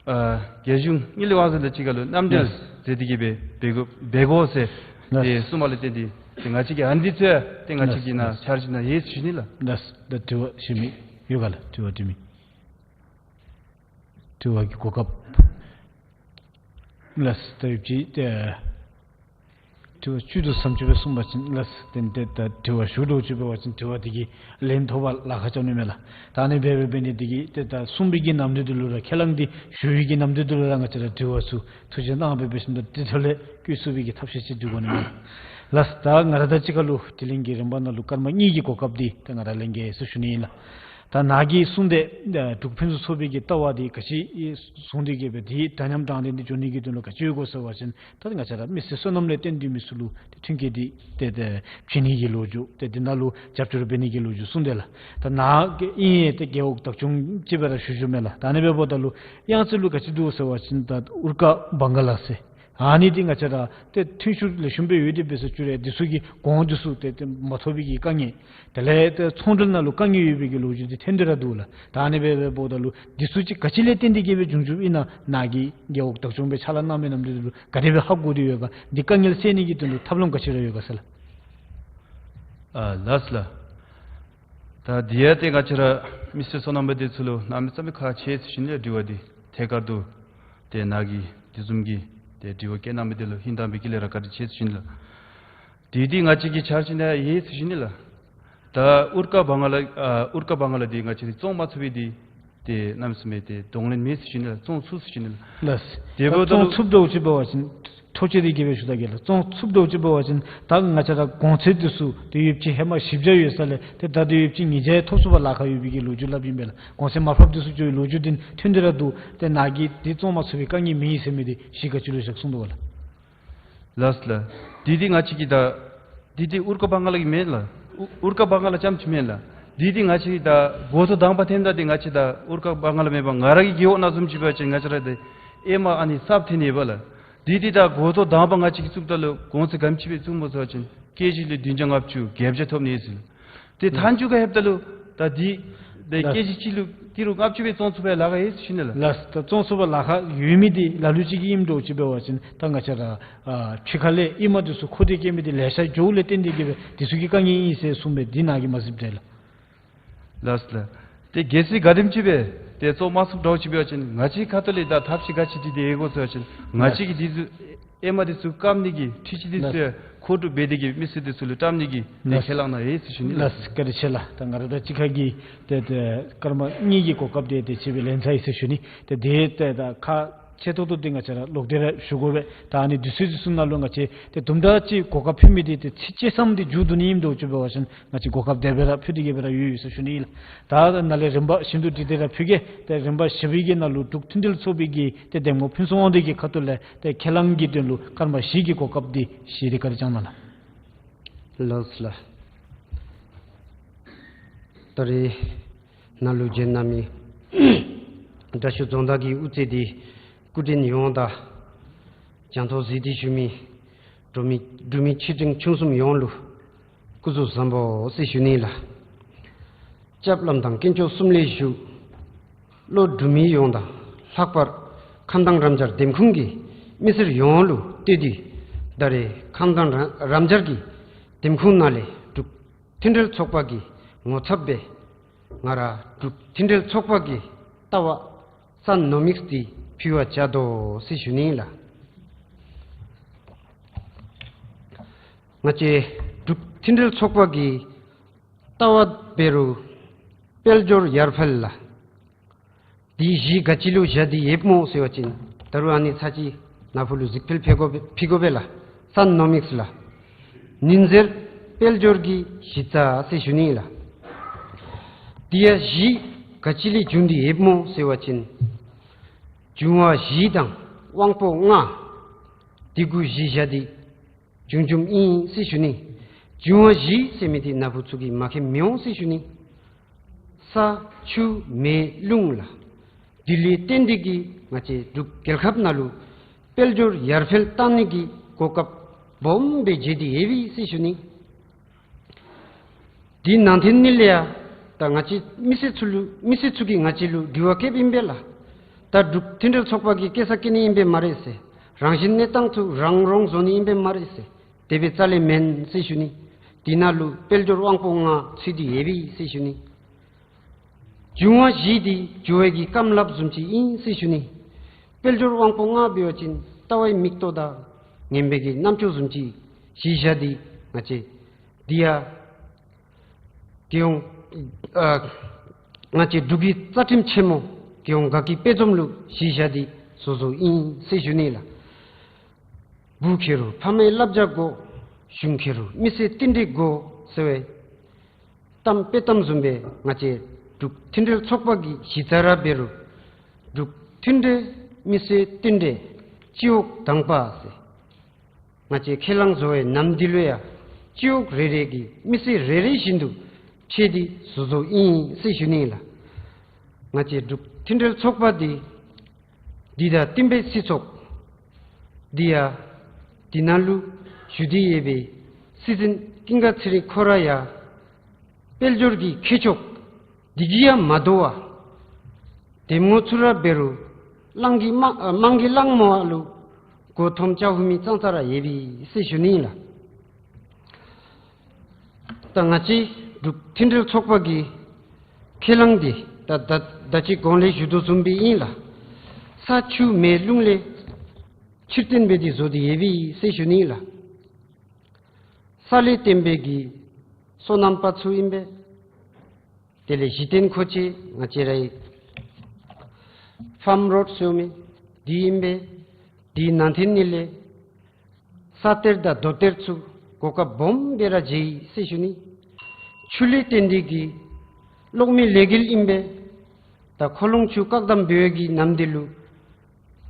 ཨ་རྒྱལ་གཞུང་དངུལ་ལས་དབང་འཛིན་དང་གཅིག་ཁར་ལུ་མཉམ་འབྲེལ་མཛད་དེ་གི་སྦེ་འབད་དགོ་འབད་དགོ་ཟེར་ཏེ་གསུངམ་ལས་བརྟེན་ཏེ་ཏེ་ང་བཅས་ཀྱིས་ཨ་ནི་འདི་ཚུ་ཏེ་ང་བཅས་ཀྱིས་ནཱ་འཆར་གཞི་ནང་ཡོད་ཟེར་ཞུ་ནི་ལགས། ལགས། ད་དྲི་བ་ཞུ་མི་ཡོད་ག་ལགས། དྲི་བ་དྲི་མི། དྲི་བ་གི་གོ་སྐབས། ལགས། ད་ཡོད་ཅི་ཏེ་དྲི་བ་བཅུད་དུ་ཟམ་ཅིག་སྦེ་གསུངས་པ་ཅིན་ལགས། ཏེ་ཏེ་ད་དྲི་བ་ཞུ་འདྲཝ་ཅིག་འབད་བ་ཅིན་དྲི་བ་འདི་གི་ལན་ཐོབ་པར་ལཱ་ཁག་རྐྱབ་ནི་མས་ལགས། ད་ཨ་ནི་འབད་འབད་འབད་ནི་འདི་གིས་ཏེ་ད་གསུངས་པའི་གི་ནམ་དུས་འདི་ལུ་ར་ཁས་བླངས་འདི་ཞུ་བའི་གི་ནམ་དུས་འདི་ལུ་ར་ང་བཅས་ར་དྲི་བ་ཚུ་ཐུགས་རྗེ་གནང་སྦེ་འབད་ཞིནམ་ད་འདི་ཐོག་ལས་བཀོད་ཚུགས་པའི་གི་ཐབས་ཤེས་ཅིག་འབད་དགོ་ནི་མས་ལགས། ལགས། ད་ང་ར་དང་གཅིག་ཁར་ལུ་དྲི་ལན་གྱི་རིམ་པ་ནང་ལུ་སྐར་མ་གཉིས་ཀྱི་གོ་སྐབས་འདི་ད་ང་ར་ལེན་གེ་ཟེར་ཞུ་ནི་ཨིན་ལགས། ད་ནཱ་གིས་གསུངས་ཏེ་འབྲུག་ཕུན་སུམ་ཚོགས་པའི་གི་ལྟ་བ་འདི་ག་ཅི་བཟུང་སྟེ་གི་སྦེ་འདི་འདྲ་མཉམ་དྲང་བདེན་འདི་འབྱུང་ནི་གི་དོན་ལུ་ག་ཅི་ཡོད་གོ་ཟེར་བ་ཅིན་ད་ང་བཅས་ར་མི་སེར་སོ་ནམ་ལས་བརྟེན་ཏེ་མི་ཚུ་ལུ་ཏེ་མཐུན་རྐྱེན་འདི་ཏེ་ཏེ་བྱིན་ནི་གི་ལོ་རྒྱུས་ཏེ་འདི་ནང་ལུ་རྒྱབ་སྐྱོར་འབད་ནི་གི་ལོ་རྒྱུས་གསུངས་ཏེ་ལགས། ད་ནཱ་གི་ཨིན་ཡང་ཏེ་རྒེད་འོག་བདག་སྐྱོང་ཅིག་སྦེ་ར་ཞུ་ཞུཝ་མས་ལགས། ད་ཨ་ནི་འབདཝ་ད་ལུ་གཡང་རྩེ་ལུ་ག་ཅི་འདུག་ཟེར་བ་ཅིན་ད་ཨུར་ཀ་བང་ག་ལ་ཟེར་ཨ་ནི་འདི་ང་བཅས་ར་ཏེ་ཐོན་ཤུགས་ལེགས་ཤོམ་སྦེ་ཡོད་དེ་འབད་ཟེར་ཞུ་རུང་འདི་ཚུ་གི་གོང་འདི་ཚུ་ཏེ་ཏེ་མ་ཐོབ་པའི་གི་དཀའ་ངལ་དེ་ལས་ཏེ་ཚོང་འབྲེལ་ནང་ལུ་དཀའ་ངལ་ཡོད་པའི་གི་ལོ་རྒྱུས་འདི་ཐོན་ཏེ་ར་འདུག་ལགས། ད་ཨ་ནི་འབད་འབདཝ་ད་ལུ་འདི་ཚུ་ཅིག་ག་ཅི་ལས་བརྟེན་ཏེ་གི་སྦེ་བྱུང་བྱུངམ་ཨིན་ན་ནཱ་གིས་རྒེད་འོག་བདག་སྐྱོང་སྦེ་ཕྱག་ལཱ་གནང་མི་ནམ་འདི་ལུ་ག་དེ་སྦེ་ཧ་གོ་སྟེ་ཡོད་ག། འདི་དཀའ་ངལ་སེལ་ནི་གི་དོན་ལུ་ཐབས་ལམ་ག་ཅི་ར་ཡོད་ག་ཟེར་ལགས། ཨ་ལགས་ལགས། ད་འདི་ཡང་ཏེ་ང་བཅས་ར་མི་སེར་སོ་ནམ་པ་འདི་ཚུ་ལུ་གནམ་མེད་ས་མེད་ཁག་ཆེ་ཟེར་ཞུ་ནི་ལགས། དྲི་བ་འདི་ཐད་ཀར་དུ་ཏེ་ནཱ་གིས་འདི་བཟུམ་གྱི་ཏེ་དྲི་བ་བཀོད་གནང་མི་འདི་ལུ་ཧིང་དྭངས་པའི་དཀྱིལ་ལས་ར་བཀའ་དྲིན་ཆེ་ཟེར་ཞུ་ནི་ལགས། འདི་འདི་ང་བཅས་ཀྱི་འཆར་གཞི་ནང་ཡོད་ཟེར་ཞུ་ནི་ལགས། ད་ཨུར་ཀ་བང་ག་ལ་ཨ་ཨུར་ཀ་བང་ག་ལ་འདི་ང་བཅས་ཀྱིས་བཙོང་མ་ཚུགས་པའི་འདི་ཏེ་གནམ་མེད་ས་མེད་ཏེ་གདོང་ལེན་མེད་ཟེར་ཞུ་ནི་ལགས། བཙོང་ཚུགས་ཟེར་ཞུ་ནི་ལགས། ལགས། དེ་འབདཝ་ད་ལུ་བཙོང་ཚུགསཔ་འདྲཝ་ཅིག་འབད་བ་ཅིན་ཐོག་ཅིག་འདི་གིས་སྦེ་ཞུ་ད་གེ་ལགས། བཙོང་ཚུགསཔ་འདྲཝ་ཅིག་འབད་བ་ཅིན་ད་ང་བཅས་ར་གོང་ཚད་འདི་ཚུ་ཏེ་ཡོདཔ་ཅིག་ཧེ་མ་བཞི་བརྒྱ་ཡོད་ས་ལས་ཏེ་ད་ལྟོ་ཡོདཔ་ཅིག་ཉིས་བརྒྱ་ཡང་ཐོབ་ཚུགས་པར་ལཱ་ཁག་ཡོད་པའི་གི་ལོ་རྒྱུས་སླབ་ཨིན་པས་ལགས། གོང་ཚད་མར་ཕབ་འདི་ཚུ་འགྱོ་བའི་ལོ་རྒྱུས་འདི་ཐོན་ཏེ་ར་འདུག། ཏེ་ནཱ་གིས་འདི་བཙོང་མ་ཚུགས་པའི་དཀའ་ངལ་མེད་ཟེར་མི་འདི་གཞི་ག་ཅི་ལུ་བཞག་གསུངས་དོ་ག་ལགས། ལགས་ལགས། འདི་འདི་ང་བཅས་ཀྱིས་ད་འདི་འདི་ཨུར་ཀ་བང་ག་ལ་གི་མེན་ལགས། ཨུ་ཨུར་ཀ་བང་ག་ལ་རྐྱངམ་ཅིག་མེན་ལགས། འདི་འདི་ང་བཅས་ཀྱིས་ད་འགོ་ཐོག་དང་པ་ཐོནམ་ད་འདི་ང་བཅས་ད་ཨུར་ཀ་བང་ག་ལ་མེད་པར་ང་ར་གི་རྒེད་འོག་ནང་བཟུམ་ཅིག་འབད་བ་ཅིན་ང་བཅས་ར་འདི་ཨེ་མ་ཨ་ནི་གསརཔ་ཐོན་ནི་ཡོད་པས་ལགས། འདི་འདི་ད་འགོ་ཐོག་དང་པ་ང་བཅས་ཀྱིས་བཙུགསཔ་ད་ལུ་གོང་ཚད་ག་དེམ་ཅིག་སྦེ་བཙུགསཔ་སྨོ་ཟེར་བ་ཅིན་ཀེ་ཇི་ལུ་བདུན་བརྒྱ་ལྔ་བཅུ་བརྒྱད་བརྒྱ་ཐོབ་ནི་ཨིན་ཟེར། ཏེ་མཐའ་མཇུག་ཁར་ལྷོདཔ་ད་ལུ་ད་འདི་ཏེ་ལགས། ཀེ་ཇི་གཅིག་ལུ་ཏི་རུ་ལྔ་བཅུ་སྦེ་བཙོང་ཚུགས་པའི་ལཱ་ཁག་ཡོད་ཟེར་ཞུ་ནི་ལགས། ལགས། ད་བཙོང་ཚུགས་པར་ལཱ་ཁག་ཡོད་མི་འདི་ལ་ལུ་ཅིག་གིས་ཨིནམ་འདྲཝ་ཅིག་འབད་བ་ཅིན་ད་ང་བཅས་ར་ཨ་ཕྱི་ཁ་ལས་ཨེ་མ་འདི་ཚུ་མཁོ་འདོད་བསྐྱེད་མི་འདི་ལེ་ཤ་འགྱོཝ་ལས་བརྟེན་ཏེ་གི་སྦེ་འདི་ཚུ་གི་དཀའ་ངལ་ཨིན་ཟེར་གསུངས་པས། འདི་ནཱ་གིས་མ་གཟིགསཔ་འདྲས་ལགས། ལགས་ལགས། ཏེ་གལ་སྲིད་ག་དེམ་ཅིག་སྦེ་ཏེ་བཙོང་མ་ཚུགསཔ་འདྲཝ་ཅིག་འབད་བ་ཅིན་ང་བཅས་ཁ་ཐུག་ལས་ད་ཐབས་ཤེས་ག་ཅི་འདི་འདི་ཨེ་དགོ་ཟེར་བ་ཅིན་ང་བཅས་ཀྱིས་འདི་ཚུ་ཨེ་མ་འདི་ཚུ་བཀབ་ནི་གི་འཕྲུལ་ཆས་འདི་ཚུ་ཡང་མཁོ་སྒྲུབ་འབད་དེ་གི་མི་སེར་འདི་ཚུ་ལུ་བཀྲམ་ནི་གི་ཏེ་ལགས། ཁས་བླངས་ནང་ཡོད་ཟེར་ཞུ་ནི་ལགས། ལགས། བཀའ་དྲིན་ཆེ་ལགས། ད་ང་ར་དང་གཅིག་ཁར་གྱི་ཏེ་ཏེ་སྐར་མ་གཉིས་ཀྱི་གོ་སྐབས་འདི་ཏེ་ཅིག་སྦེ་ལེན་ཚར་ཡི་ཟེར་ཞུ་ནི། ཏེ་འདི་ཏེ་ད་ཁག་ཆེ་ཏོག་ཏོ་འདི་ང་བཅས་ར་ལོག་སྟེ་ར་ཞུ་དགོ་པས། ད་ཨ་ནི་དུས་ཚོད་འདི་ཚུ་ནང་ལུ་ང་བཅས་ཏེ་དུམ་གྲ་ཅིག་གོ་སྐབས་ཕུལ་མི་འདི་ཏེ་ཚིག་གཅིག་ཙམ་འདི་མཇུག་བསྡུ་ནི་ཨིནམ་འདྲཝ་ཅིག་འབད་བ་ཅིན་ང་བཅས་གོ་སྐབས་དེ་སྦེ་ར་ཕུལ་ཏེ་གི་སྦེ་ར་ཡོད་ཡོད་ཟེར་ཞུ་ནི་ལགས། ད་ནཱ་ལས་རིམ་པ་བཞིན་དུ་སྒྲིག་སྟེ་ར་ཕུལ་གེ། ཏེ་རིམ་པ་བཞི་པའི་གི་ནང་ལུ་འབྲུག་མཐུན་སྒྲིལ་ཚོགས་པའི་གི་ཏེ་འདེམས་ངོ་ཕུན་ཚོགས་དབང་འདུས་ཀྱི་ཁ་ཐུག་ལས་ཏེ་ཁས་བླངས་ཀྱི་དོན་ལུ་སྐར་མ་བཞི་གི་གོ་སྐབས་འདི་བཞེས་ཏེ་བཀའ་དྲིན་བསྐྱང་གནང་ལགས། ལགས་ལགས། ད་རེས་ནཱ་ལུ་བྱོན་གནང་མི་དྲག་ཤོས་རྫོང་བདག་གི་དབུ་རྩེ་འདི་སྐུ་མགྲོན་ཡོངས་དང་གྱང་ཐོག་གཟིགས་ཏེ་བཞུགས་མི་འབྲུག་མི་འབྲུག་མི་ཆེ་འབྲིང་ཆུང་གསུམ་ཡོངས་ལུ་སྐུ་གཟུགས་བཟང་པོ་ཟེར་ཞུ་ནི་ལགས། སྐྱབས་བླམ་དང་དཀོན་མཆོག་གསུམ་ལས་ཞུ། ལྷོ་འབྲུག་མི་ཡོངས་དང་ལྷག་པར་ཁམས་དྭངས་རབ་འབྱར་འདེམས་ཁོངས་ཀྱི་མི་སེར་ཡོངས་ལུ་བསྟོད་དེ། ད་རེས་ཁམས་དྭངས་རབ་འབྱར་གྱི་འདེམས་ཁོངས་ནང་ལས་འབྲུག་མཐུན་འབྲེལ་ཚོགས་པ་གི་ངོ་ཚབ་སྦེ་ང་ར་འབྲུག་མཐུན་འབྲེལ་ཚོགས་པ་གི་ལྟ་བ་གསར་རྣམ་དབྱེ་འདི་ཕུལ་བར་བྱ་དོ་ཟེར་ཞུ་ནི་ལགས། ང་བཅས་འབྲུག་མཐུན་འབྲེལ་ཚོགས་པ་གི་ལྟ་བ་འབད་རུང་དཔལ་འབྱོར་ཡར་འཕེལ་ལ་འདི་གཞི་ག་ཅི་ལུ་བཞག་སྟེ་ཡོདཔ་སྨོ་ཟེར་བ་ཅིན་ད་རུང་ཨ་ནི་ཚར་གཅིག་ནཱ་ཕུ་ལུ་གཟིགས་འཕེལ་ཕུལ་དགོ་པས་ལགས། གསར་རྣམ་དབྱེ་ལགས། ཉིན་ཟེར་དཔལ་འབྱོར་གྱི་གཞི་རྩ་ཟེར་ཞུ་ནི་ལགས། འདི་ཡང་གཞི་ ག་ཅི་ལས་བྱུང་སྟེ་ཡོདཔ་སྨོ་ཟེར་བ་ཅིན་འབྱུང་བ་བཞི་དང་དབང་པོ་ལྔ་འདི་གུ་གཞི་བཞག་སྟེ་བྱུང་བྱུངམ་ཨིན་ཟེར་ཞུ་ནི། འབྱུང་བ་བཞི་ཟེར་མི་འདི་ན་བུ་ཚུ་གིས་མ་མཁྱེནམ་མི་འོང་ཟེར་ཞུ་ནི། ས་ཆུ་མེ་རླུང་ལགས། འདི་ལུ་བརྟེན་ཏེ་གིས་ང་བཅས་འབྲུག་རྒྱལ་ཁབ་ནང་ལུ་དཔལ་འབྱོར་ཡར་འཕེལ་གཏང་ནི་གི་གོ་སྐབས་སྦོམ་སྦེ་མཇལ་ཏེ་ཡོད་པས་ཟེར་ཞུ་ནི། དེ་ནང་དོན་ནི་ལས་ཡང་ད་ང་བཅས་མི་སེར་ཚུ་ལུ་མི་སེར་ཚུ་གིས་ང་བཅས་ལུ་དྲི་བ་བཀོདཔ་ཨིན་པས་ལགས། ད་འབྲུག་མཐུན་འབྲེལ་ཚོགས་པ་གིས་སྐྱེ་ས་བཀལ་ནི་ཨིན་པས་སྨ་རེ་ཟེར། རང་བཞིན་གནས་སྟངས་ཚུ་རང་རོང་བཟོ་ནི་ཨིན་པས་སྨ་རེ་ཟེར། དེ་སྦེ་རྩ་ལས་མེན་ཟེར་ཞུ་ནི། དེ་ནང་ལུ་དཔལ་འབྱོར་དབང་པོ་ལྔ་ཚུད་དེ་ཡོད་པས་ཟེར་ཞུ་ནི། འབྱུང་བ་བཞི་འདི་འགྱུ་བའི་གི་རྐངམ་ལགཔ་བཟུམ་ཅིག་ཨིན་ཟེར་ཞུ་ནི། དཔལ་འབྱོར་དབང་པོ་ལྔ་འབད་བ་ཅིན་ལྟ་བའི་མིག་ཏོ་དང་ངན་པའི་གི་རྣམ་ཅོ་བཟུམ་ཅིག་གཞི་བཞག་སྟེ་ང་བཅས་འདི་ཡང་རྒྱལ་ཡོངས་ཨ་ང་བཅས་འབྲུག་གི་རྩ་ཁྲིམས་ཆེན་མོ་རྒྱལ་ཡོངས་དགའ་སྐྱིད་དཔལ་འཛོམས་ལུ་གཞི་བཞག་སྟེ་བཟོ་བཟོཝ་ཨིན་ཟེར་ཞུ་ནི་ལགས། བུ་ཁེ་རུ་ཕ་མའི་བསླབ་བྱ་དགོ། གཞུང་ཁེ་རུ་མི་སེར་བསྟུན་གྲོས་དགོ་ཟེར་བའི་གཏམ་དཔེ་གཏམ་བཟུམ་སྦེ་ང་བཅས་འབྲུག་མཐུན་འབྲེལ་ཚོགས་པ་གི་གཞི་རྩ་ར་འབད་རུང་འབྲུག་མཐུན་འབྲེལ་མི་སེར་བསྟུན་གྲོས་སྤྱི་འོག་དང་པ་ཟེར་ང་བཅས་ཁས་བླངས་བཟོ་བའི་ནམ་འདི་ལུ་ཡང་སྤྱི་འོག་རེ་རེ་གི་མི་སེར་རེ་རེ་བཞིན་དུ་ཕྱད་དེ་བཟོ་བཟོཝ་ཨིན་ཟེར་ཞུ་ནི་ལགས། ང་བཅས་འབྲུག་མཐུན་འབྲེལ་ཚོགས་པ་འདི་འདི་དང་བསྟུན་པའི་སྲིད་ཚོགས་འདི་ཡང་འདི་ནང་ལུ་བཞུགས་ཏེ་ཡོད་པའི་སྲིད་འཛིན་ཀུན་དགའ་ཚེ་རིང་ཁོ་ར་ཡང་དཔལ་འབྱོར་གྱི་ཁེ་ཕྱོགས་འདི་གིས་ཡང་མ་དོ་བར་འདེམས་ངོ་ཚུ་ར་འབད་རུང་གླང་གི་རྨང་ཨ་རྨང་གི་གླང་མོ་ལུ་མགུ་འཐོམ་རྐྱབ་མི་ཙང་ཙ་ར་ཡོད་པས་ཟེར་ཞུ་ནི་ལགས། ད་ང་བཅས་འབྲུག་མཐུན་འབྲེལ་ཚོགས་པ་གི་ཁས་བླངས་འདི་ད་ད་ད་ཅི་གོང་ལས་ཞུ་དོ་བཟུམ་སྦེ་ཨིན་ལགས། ས་ཆུ་མེ་རླུང་ལས་ཕྱིར་བརྟེན་འབད་དེ་བཟོ་སྟེ་ཡོད་པས་ཟེར་ཞུ་ནི་ལགས། ས་ལས་བརྟེན་པའི་གི་སོ་ནམ་པ་ཚུ་ཨིན་པས། དེ་ལས་གཞི་རྟེན་མཁོ་ཆས་ང་བཅས་རའི་ཕཱམ་རོཌ་ཟེར་མི་འདི་ཨིན་པས། དེ་ནང་དོན་ནི་ལས་ས་གཏེར་དང་རྡོ་གཏེར་ཚུ་གོ་སྐབས་སྦོམ་སྦེ་ར་མཇལ་ཡི་ཟེར་ཞུ་ནི། ཆུ་ལས་བརྟེན་ཏེ་གིས་གློག་མེ་ལས་འགུལ་ཨིན་པས། ད་ཁོ་ལོང་ཆུ་བཀག་དམ་འབད་བའི་གི་ནམ་འདི་ལུ་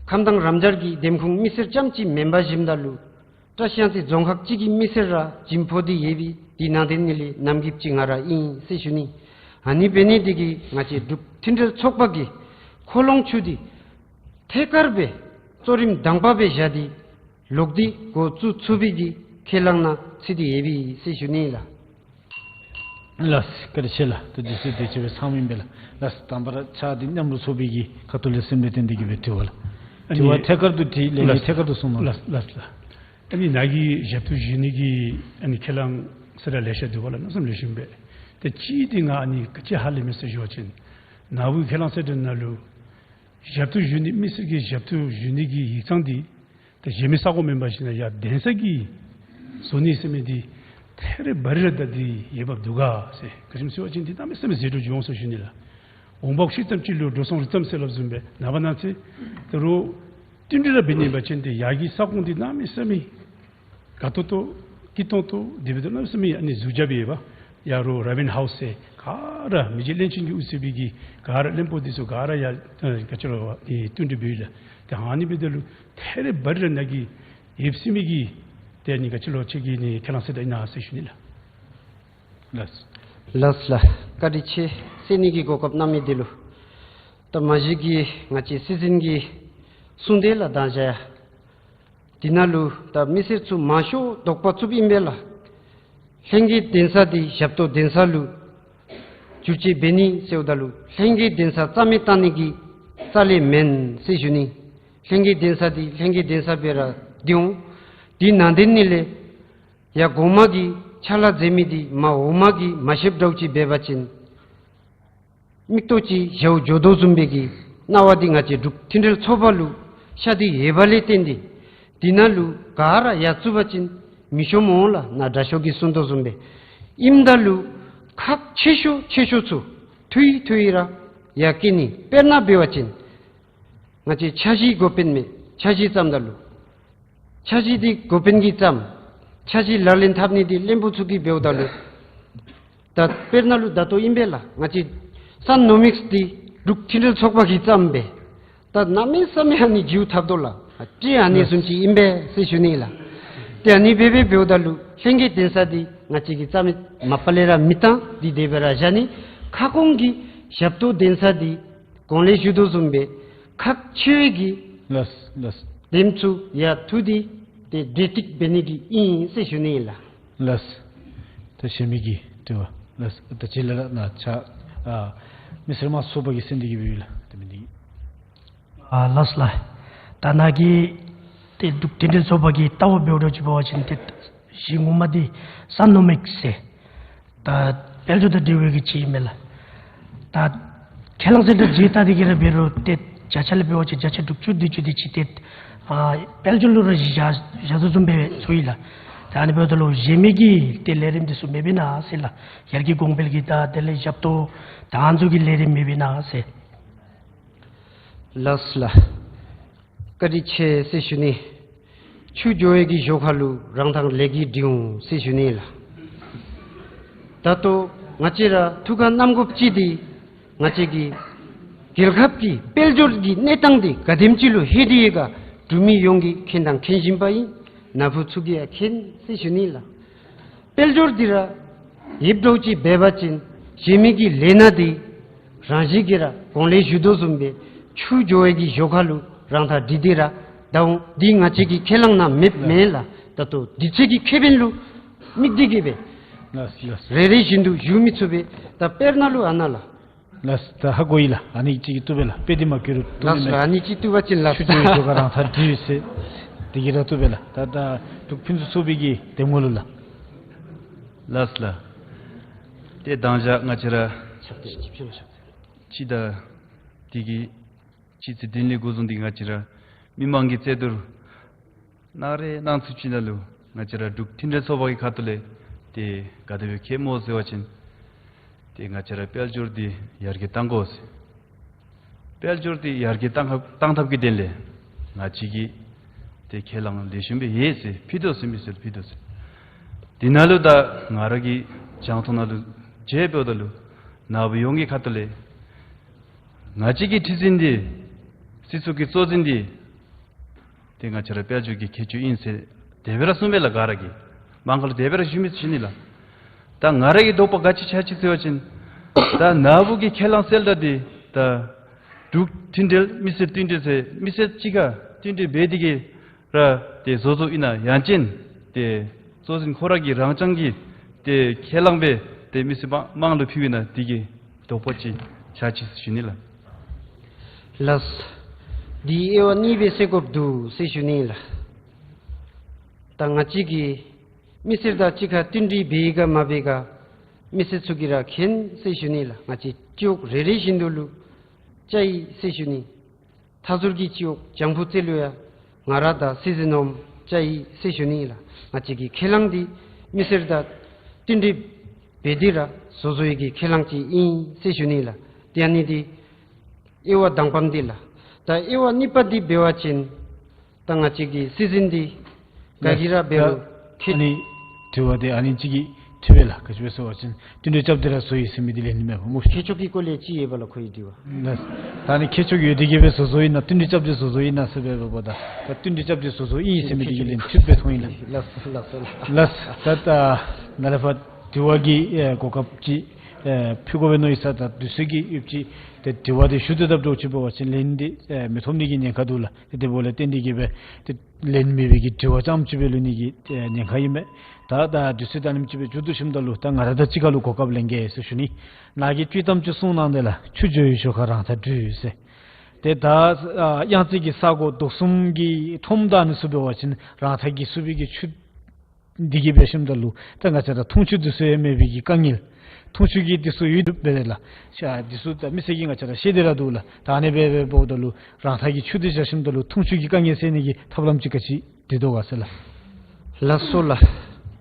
ཁམས་དྭངས་རམ་སྦྱར་གྱི་འདེམས་ཁོངས་མི་སེར་རྐྱངམ་ཅིག་མེན་པར་བཞིནམ་ད་ལུ་བཀྲིས་གཡང་རྩེ་རྫོང་ཁག་གཅིག་གི་མི་སེར་ར་བྱིན་ཕོག་སྟེ་ཡོད་པའི་འདི་ནང་དོན་ནི་ལས་ནམ་རྒྱུན་ཅིག་ང་ར་ཨིན་ཟེར་ཞུ་ནི། ཨ་ནི་འབད་ནི་འདི་གིས་ང་བཅས་འབྲུག་མཐུན་འབྲེལ་ཚོགས་པ་གིས་ཁོ་ལོང་ཆུ་འདི་ཐད་ཀར་སྦེ་གཙོ་རིམ་དང་པ་སྦེ་བཞག་སྟེ་ལོག་སྟེ་འགོ་བཙུགས་ཚུགས་པའི་གི་ཁས་བླངས་ནང་ཚུད་དེ་ཡོད་པས་ཟེར་ཞུ་ནི་ལགས། ལགས་བཀའ་དྲིན་ཆེ་ལགས། ད་དུས་ཚོད་དེ་ཅིག་སྦེ་ཚང་མི་ཨིན་པས་ལགས། ལགས་དང་པ་ར་ཕྱག་འདི་མཉམ་རུབ་ཚོགས་པའི་གི་ཁ་ཐུག་ལས་སེམས་ལས་བརྟེན་ཏེ་གི་སྦེ་དྲི་བ་ལགས། ཨ་ནི་དྲི་བ་ཐད་ཀར་དུ་དྲིས་ལས་ལགས་ཐད་ཀར་དུ་གསུང་གནང་། ལགས་ལགས་ལགས། ཨ་ནི་ནཱ་གིས་ཞབས་ཏོག་ཞུ་ནི་གི་ཨ་ནི་ཁས་བླངས་ཟེར་ར་ལེ་ཤ་འདུག་པ་ལགས། གནམ་མེད་ས་མེད་ལེགས་ཤོམ་སྦེ། ཏེ་གཅིག་འདི་ང་ཨ་ནི་ག་ཅི་ཧ་ལས་མས་ཟེར་ཞུ་བ་ཅིན་ནཱ་བུ་ཁས་བླངས་གསལ་སྒྲོན་ནང་ལུ་ཞབས་ཏོག་ཞུ་ནི་མི་སེར་གྱི་ཞབས་ཏོག་ཞུ་ནི་གི་ཡིག་ཚང་འདི་ད་གཞན་མི་ས་གོ་མེན་པར་ཞིན་ན་ཡར་གདན་ས་གིས་བཟོ་ནི་ཟེར་མི་འདི་ཐད་རི་བ་རི་ར་ད་འདི་ཡོདཔ་འདུག་ག་ཟེར། ག་ཅི་སྨོ་ཟེར་བ་ཅིན་འདི་གནམ་མེད་ས་མེད་ཟད་འགྲོ་འགྱོ་འོང་ཟེར་ཞུ་ནི་ལགས། འོང་འབབ་ཤུལ་ཙམ་ཅིག་ལུ་འགྲོ་སོང་རི་ཙམ་ཟེར་སླབ་བཟུམ་སྦེ་ནངས་པ་གནངས་ཚེ་ད་རུང་བསྟུན་གྲོས་ར་འབད་ནི་ཨིན་པ་ཅིན་ཏེ་ཡར་གྱི་ས་ཁོངས་འདི་གནམ་མེད་ས་མེད་དགའ་ཏོག་ཏོ་སྐྱིད་ཏོང་ཏོ་དེ་སྦེ་ད་གནམ་མེད་ས་མེད་ཨ་ནི་ཟུར་རྒྱབ་ཡོད་པ། ཡར་རོ་ར་བན་ཧའུ་སི་ཟེར་ག་ར་མི་རྗེ་བློན་ཆེན་གྱིས་དབུ་གཙོས་པའི་གི་ག་ར་བློན་པོ་འདི་ཚུ་ག་ར་ཡར་ཨ་ག་ཅི་ལོ་ཨེ་བསྟུན་གྲོས་འབད་ཡི་ལགས། ཏེ་ཨ་ནི་འབདཝ་ད་ལུ་ཐད་རི་བ་རི་ར་ནཱ་གི་ཡོདཔ་ཟེར་མི་གི་ཏེ་ཨ་ནི་ག་ཅི་ལོ་ཁྱེད་ཀྱིས་ཨ་ནི་ཁས་བླངས་གསལ་བསྒྲགས་གནང་ཟེར་ཞུ་ནི་ལགས། ལགས། ལགས་ལགས། བཀའ་དྲིན་ཆེ། གསན་ནི་གི་གོ་སྐབས་གནང་མི་འདི་ལུ། ད་མ་གཞི་གི་ང་བཅས་སྲིད་འཛིན་གྱི་གསུང་དེ་ལགས་ད་བཞག་ཡ། འདི་ནང་ལུ་ད་མི་སེར་ཚུ་མང་ཤོས་དོགས་པ་བཙུགསཔ་ཨིན་པས་ལགས། ལྷན་རྒྱས་གདན་ས་འདི་ཞབས་ཏོག་གདན་ས་ལུ་བསྒྱུར་བཅོས་འབད་ནི་ཟེརཝ་ད་ལུ་ལྷན་རྒྱས་གདན་ས་རྩ་མེད་གཏང་ནི་གི་རྩ་ལས་མེན་ཟེར་ཞུ་ནི། ལྷན་རྒྱས་གདན་ས་འདི་ལྷན་རྒྱས་གདན་ས་སྦེ་ར་སྡོད་འོང་། དེ་ནང་དོན་ནི་ལས་ཡར་གོང་མ་གིས་ཕྱག་ལཱ་མཛད་མི་འདི་མར་འོག་མ་གིས་མ་ཤེསཔ་འདྲཝ་ཅིག་འབད་བ་ཅིན་མིག་ཏོ་ཅིག་ཞརཝ་འགྱོ་དོ་བཟུམ་སྦེ་གི་སྣང་བ་འདི་ང་བཅས་འབྲུག་མཐུན་འབྲེལ་ཚོགས་པ་ལུ་ཤར་ཏེ་ཡོད་པ་ལས་བརྟེན་ཏེ་འདི་ནང་ལུ་ག་ར་ཡར་བཙུགས་པ་ཅིན་མི་ཤོང་འོང་ལགས། ནཱ་དྲག་ཤོས་ཀྱིས་གསུང་དོ་བཟུམ་སྦེ། ཨིནམ་ད་ལུ་ཁག་ཆེ་ཤོས་ཆེ་ཤོས་ཚུ་ཐུང་ཐུང་ར་ཡར་བཀལ་ནི། དཔེར་ན་འབད་བ་ཅིན་ང་བཅས་འཆར་གཞི་འགོ་དཔོན་མས། འཆར་གཞི་བརྩམ་ད་ལུ་འཆར་གཞི་འདི་འགོ་དཔོན་གྱིས་བརྩམ། འཆར་གཞི་ལག་ལེན་འཐབ་ནི་འདི་བློན་པོ་ཚུ་གིས་འབདཝ་ད་ལུ་ད་དཔེར་ན་ལུ་ད་ལྟོ་ཨིན་པས་ལགས། ང་བཅས་ སན་ནོ་མིགས་འདི་འབྲུག་མཐུན་འབྲེལ་ཚོགས་པ་གིས་བརྩམས་པས། ད་གནམ་མེད་ས་མེད་ཨ་ནི་འགྱུར་ཐལ་དོ་ལགས། ཨ་ཏེ་ཨ་ནི་བཟུམ་ཅིག་ཨིན་པས་ཟེར་ཞུ་ནི་ལགས། ཏེ་ཨ་ནི་སྦེ་སྦེ་འབདཝ་ད་ལུ་ལྷན་རྒྱས་གདན་ས་འདི་ང་བཅས་ཀྱིས་རྩ་མེད་མ་པ་ལས་ར་མི་བཏང་། འདི་དེ་སྦེ་ར་བཞག་ནི། ཁ་སྐོང་གི་ཞབས་ཏོག་གདན་ས་འདི་གོང་ལས་ཞུ་དོ་བཟུམ་སྦེ་ཁག་ཆེ་བའི་གི་ལགས་ལགས། དེམ་ཚུ་ཡར་འཐུ་སྟེ་ཏེ་གྲ་སྒྲིག་འབད་ནི་གི་ཨིན་ཟེར་ཞུ་ནི་ལགས། ལགས། ད་གཞན་མི་གི་དྲི་བ་ལགས། ད་ཅི་ལ་ལགས་ན་ཆ་ཨ་མི་སེར་དམངས་གཙོ་ཚོགས་པ་གི་སེམས་འདི་གི་བི་བི་ལགས། ད་མི་འདི་ཨ་ལགས་ལགས། ད་ནཱ་གི་ཏེ་འབྲུག་མཐུན་འབྲེལ་ཚོགས་པ་གི་ལྟ་བ་འབདཝ་ད་ཅིག་འབད་བ་ཅིན་ཏེ་གཞི་ངོ་མ་འདི་སན་ནོ་མིགས་ཟེར་ད་དཔལ་འབྱོར་དང་འབྲེལ་བའི་གི་ཅིག་ཨིན་མས་ལགས། ད་ཁས་བླངས་ཟེར་ད་ཇི་ལྟ་འདི་གིས་ར་འབད་རུང་ཏེ་བརྒྱ་ཆ་ལས་འབད་བ་ཅིན་བརྒྱ་ཆ་དྲུག་ཅུ་བདུན་ཅུ་འདི་ཅིག་ཏེ་ཨ་དཔལ་འབྱོར་ལུ་ར་གཞི་བཞག་བཞག་དོ་བཟུམ་སྦེ་ཚོར་ཡི་ལགས། ད་ཨ་ནི་འབདཝ་ད་ལུ་གཞན་མི་གི་ཏེ་ལས་རིམ་འདི་ཚུ་མེད་པས་ན་ཟེར་ལགས། ཡར་རྒྱས་གོང་འཕེལ་གྱི་ད་དེ་ལས་ཞབས་ཏོག་ད་ཨ་ནི་ཚུ་གི་ལས་རིམ་མེད་པས་ན་ཟེར། ལགས་ལགས། བཀའ་དྲིན་ཆེ་ཟེར་ཞུ་ནི། ཆུ་འགྱོ་བའི་གི་ཞོར་ཁ་ལུ་རང་ཐང་ལས་ཀྱིས་སྒྲིབ་འོང་ཟེར་ཞུ་ནི་ལགས། ད་ལྟོ་ང་བཅས་ར་ཐུགས་ཁར་བསྣམ་དགོཔ་ཅིག་འདི་ང་བཅས་ཀྱི་རྒྱལ་ཁབ་ཀྱི་དཔལ་འབྱོར་གྱི་གནས་སྟངས་འདི་ག་དེམ་ཅིག་ལུ་ལྷོད་དེ་ཡོད་ག་འབྲུག་མི་ཡོངས་ཀྱིས་མཁྱེན་དང་མཁྱེན་བཞིན་པ་ཨིན། ནཱ་བུ་ཚུ་གིས་ཡང་མཁྱེན་ཟེར་ཞུ་ནི་ལགས། དཔལ་འབྱོར་འདི་ར་ཡིབ་འགྱོཝ་ཅིག་འབད་བ་ཅིན་གཞན་མི་གི་ལས་སྣ་འདི་རང་བཞིན་གྱིས་ར་གོང་ལས་ཞུ་དོ་བཟུམ་སྦེ་ཆུ་འགྱོ་བའི་གི་ཞོར་ཁ་ལུ་རང་ཐང་སྒྲིབ་སྟེ་ར་ད་འོང་། འདི་ང་བཅས་ཀྱི་ཁས་བླངས་ནང་མེདཔ་མེན་ལགས། ད་ལྟོ་དུས་ཚོད་ཀྱི་ཁེ་ཕན་ལུ་དམིགས་ཏེ་གིས་སྦེ་ལགས་ལགས། རེ་རེ་བཞིན་དུ་ཞུ་མི་ཚུགས་པས། ད་དཔེར་ན་ལུ་ཨ་ནཱ་ལགས། ལགས། ད་ཧ་གོ་ཡི་ལགས། ཨ་ནི་ཅིག་གིས་བཏུབ་པས་ལགས། དཔེ་འདི་མ་བཀོད་རུང་བཏུབ་ནི་མས། ལགས་ལགས། ཨ་ནི་ཅིག་བཏུབ་པ་ཅིན་ལགས། ཆུ་འགྱོ་བའི་ཞོར་ཁ་རང་ཐང་སྒྲིབ་ཟེར། དེ་གིས་ར་བཏུབ་པས་ལགས། ད་ད་འབྲུག་ཕུན་སུམ་ཚོགས་པའི་གི་གདམ་ངོ་ལུ་ལགས། ལགས་ལགས། ཏེ་མདང་ཞག་ང་བཅས་ར་སྤྱི་ཟླ་འདི་གི་སྤྱི་ཚེས་བདུན་ལས་འགོ་བཟུང་སྟེ་ང་བཅས་ར་མི་མང་གི་རྩོད་བསྡུར་གནང་རེ་གནང་ཚུགས་ཅི་ནང་ལུ་ང་བཅས་ར་འབྲུག་མཐུན་འབྲེལ་ཚོགས་པ་གི་ཁ་ཐུག་ལས་ཏེ་ག་དེ་སྦེ་མཁྱེནམ་སྨོ་ཟེར་བ་ཅིན་ཏེ་ང་བཅས་ར་དཔལ་འབྱོར་འདི་ཡར་རྒྱས་གཏང་དགོ་ཟེར། དཔལ་འབྱོར་འདི་ཡར་རྒྱས་གཏང་ཐབས་གཏང་ཐབས་ཀྱི་དོན་ལས་ང་བཅས་ཀྱིས་ཏེ་ཁས་བླངས་ལེགས་ཤོམ་སྦེ་ཡོད་ཟེར་ཕུལ་དོ་ཟེར། མི་སེར་ལུ་ཕུལ་དོ་ཟེར། དེ་ནང་ལུ་ད་ང་ར་གི་རྒྱང་མཐོང་ནང་ལུ་མཇལ་འབདཝ་ད་ལུ་ནཱ་བུ་ཡོངས་ཀྱི་ཁ་ཐུག་ལས་ང་བཅས་ཀྱི་ཁྲི་འཛིན་འདི་སྲིད་ཚོགས་ཀྱི་གཙོ་འཛིན་འདི་ཏེ་ང་བཅས་ར་དཔལ་འབྱོར་གྱི་མཁས་མཆོག་ཨིན་ཟེར་དེ་སྦེ་ར་གསུངས་པས་ལགས། ག་ར་གིས་མང་ཁ་ལུ་དེ་སྦེ་ར་ཞུ་མི་ཚུགས་ནི་ལགས། ད་ང་ར་གི་དོགས་པ་ག་ཅི་ཆགས་ཅི་ཟེར་བ་ཅིན་ད་ནཱ་བུ་གི་ཁས་བླངས་གསལ་བསྒྲགས་འདི་ད་འབྲུག་མཐུན་འབྲེལ་མི་སེར་བསྟུན་གྲོས་ཟེར་མི་སེར་གཅིག་ཁར་བསྟུན་གྲོས་འབད་དེ་གིས་ར་ཏེ་བཟོ་བཟོཝ་ཨིན་ན་ཡང་ཅིན་ཏེ་གཙོ་འཛིན་ཁོ་ར་གིས་རང་རྐྱང་གི་ཏེ་ཁས་བླངས་སྦེ་ཏེ་མི་སེར་དམངས་དམངས་ལུ་ཕུལཝ་ཨིན་ན་དེ་གི་དོགས་པ་ཅིག་ཆགས་ཅི་ཟེར་ཞུ་ནི་ལགས། ལགས། འདི་དབྱེ་བ་གཉིས་སྦེ་བསལ་དགོཔ་འདུག་ཟེར་ཞུ་ནི་ལགས། ད་ང་བཅས་ཀྱིས་མི་སེར་དང་གཅིག་ཁར་བསྟུན་གྲོས་འབད་ཡི་ག་མ་འབད་ག་མི་སེར་ཚུ་གིས་ར་མཁྱེན་ཟེར་ཞུ་ནི་ལགས། ང་བཅས་སྤྱི་འོག་རེ་རེ་བཞིན་དུ་ལུ་བཅར་ཡི་ཟེར་ཞུ་ནི། མཐའ་ཟུར་གྱི་སྤྱི་འོག་ལྗང་བུ་རྩེ་ལུ་ཡང་ང་ར་དང་སྲིད་འཛིན་ནོར་བུ་བཅར་ཡི་ཟེར་ཞུ་ནི་ལགས། ང་བཅས་ཀྱི་ཁས་བླངས་འདི་མི་སེར་དང་བསྟུན་གྲོས་འབད་དེ་ར་བཟོ་བཟོ་ཡི་གི་ཁས་བླངས་ཅིག་ཨིན་ཟེར་ཞུ་ནི་ལགས། ཏེ་ཨ་ནི་འདི་དབྱེ་བ་དང་པམ་འདི་ལགས། ད་དབྱེ་བ་གཉིས་པ་འདི་འབད་བ་ཅིན་ད་ང་བཅས་ཀྱི་སྲིད་འཛིན་འདི་ག་གིས་ར་འབད་རུང་ད་ཁྱད་ཨ་ནི་དྲི་བ་འདི་ཨ་ནི་ཅིག་གིས་འཐུས་པས་ལགས། ག་ཅི་སྦེ་ཟེར་བ་ཅིན་བསྟུན་གྲོས་རྐྱབ་སྟེ་ར་བཟོ་ཡི་ཟེར་མི་འདི་ལན་ནི་མེད་པ་སྨོ། ཁྱད་ཆོས་ཀྱི་སྐོར་ལས་ཅིག་ཡོད་པ་ལགས་ཁོ་གི་དྲི་བ། ལགས། ད་ཨ་ནི་ཁྱད་ཆོས་ཡོད་དེ་གིས་སྦེ་བཟོ་བཟོཝ་ཨིན་ན་བསྟུན་གྲོས་རྐྱབ་སྟེ་བཟོ་བཟོཝ་ཨིན་ན་ཟེར་སྦེ་འབདཝ་ད་ད་བསྟུན་གྲོས་རྐྱབ་སྟེ་བཟོ་བཟོཝ་ཨིན་ཟེར་མི་འདི་གི་ལན་འཐུས་པས་མཐོང་ཡི་ལགས། ལགས་ལགས་སོ་ལགས། ལགས། ད་ད་ནཱ་ལས་ཕར་དྲི་བ་གི་ཨེ་གོ་སྐབས་ཅིག་ཨེ་ཕུལ་དགོ་པས་མནོ་ཡི་ཟེར། ད་དུས་ཚོད་ཀྱི་དབྱིབས་ཅིག་ཏེ་དྲི་བ་འདི་ཞུ་སྟེ་བཏབ་འགྱོ་ཅི་འབད་བ་ཅིན་ལན་འདི་ཨེ་མི་ཐོབ་ནི་གི་ཉེན་ཁ་འདུག་ལགས། ཏེ་དེ་འབདཝ་ལས་བརྟེན་ཏེ་གིས་སྦེ་ཏེ་ལན་མེད་པའི་གི་དྲི་བ་རྐྱངམ་ཅིག་སྦེ་ལུས་ནི་གི་ཨེ་ཉེན་ཁ་ཨིན་མས། ད་ད་དུས་ཚོད་ད་ནེམ་ཅིག་སྦེ་མཇུག་བསྡུ་ཞིནམ་ད་ལུ་ད་ང་ར་དང་གཅིག་ཁར་ལུ་གོ་སྐབས་ལེན་གེ་ཟེར་ཞུ་ནི། ནཱ་གིས་དཔྱེ་གཏམ་ཅིག་གསུངས་གནང་དེས་ལགས། ཆུ་འགྱོ་བའི་ཞོར་ཁར་རང་ཐང་སྒྲིབ་ཟེར། ཏེ་ད་ཨ་གཡང་རྩེ་གི་ས་གོ་རྡོ་གསུམ་གྱི་ཁྲོམ་དང་ཨ་ནི་ཚུ་འབད་བ་ཅིན་རང་ཐང་གིས་བསུབ་པའི་གི་ཆུ་འདི་གིས་འབད་ཞིནམ་ད་ལུ་ད་ང་བཅས་ར་འཐུང་ཆུ་འདི་ཚུ་ཡང་མེད་པའི་གི་དཀའ་ངལ། འཐུང་ཆུ་གི་འདི་ཚུ་ཡོད་དེ་སྦེ་ར་ལགས། ཤ་འདི་ཚུ་ད་མི་སེར་གྱིས་ང་བཅས་ར་ཤེས་ཏེ་ར་འདུག་ལགས། ད་ཨ་ནི་སྦེ་སྦེ་འབདཝ་ད་ལུ་རང་ཐང་གི་ཆུ་འདི་བཞག་ཞིནམ་ད་ལུ་འཐུང་ཆུ་གི་དཀའ་ངལ་སེལ་ནི་གི་ཐབས་ལམ་ཅིག་ག་ཅི་འདི་འདུག་ག་ཟེར་ལགས། ལགས་སོ་ལགས།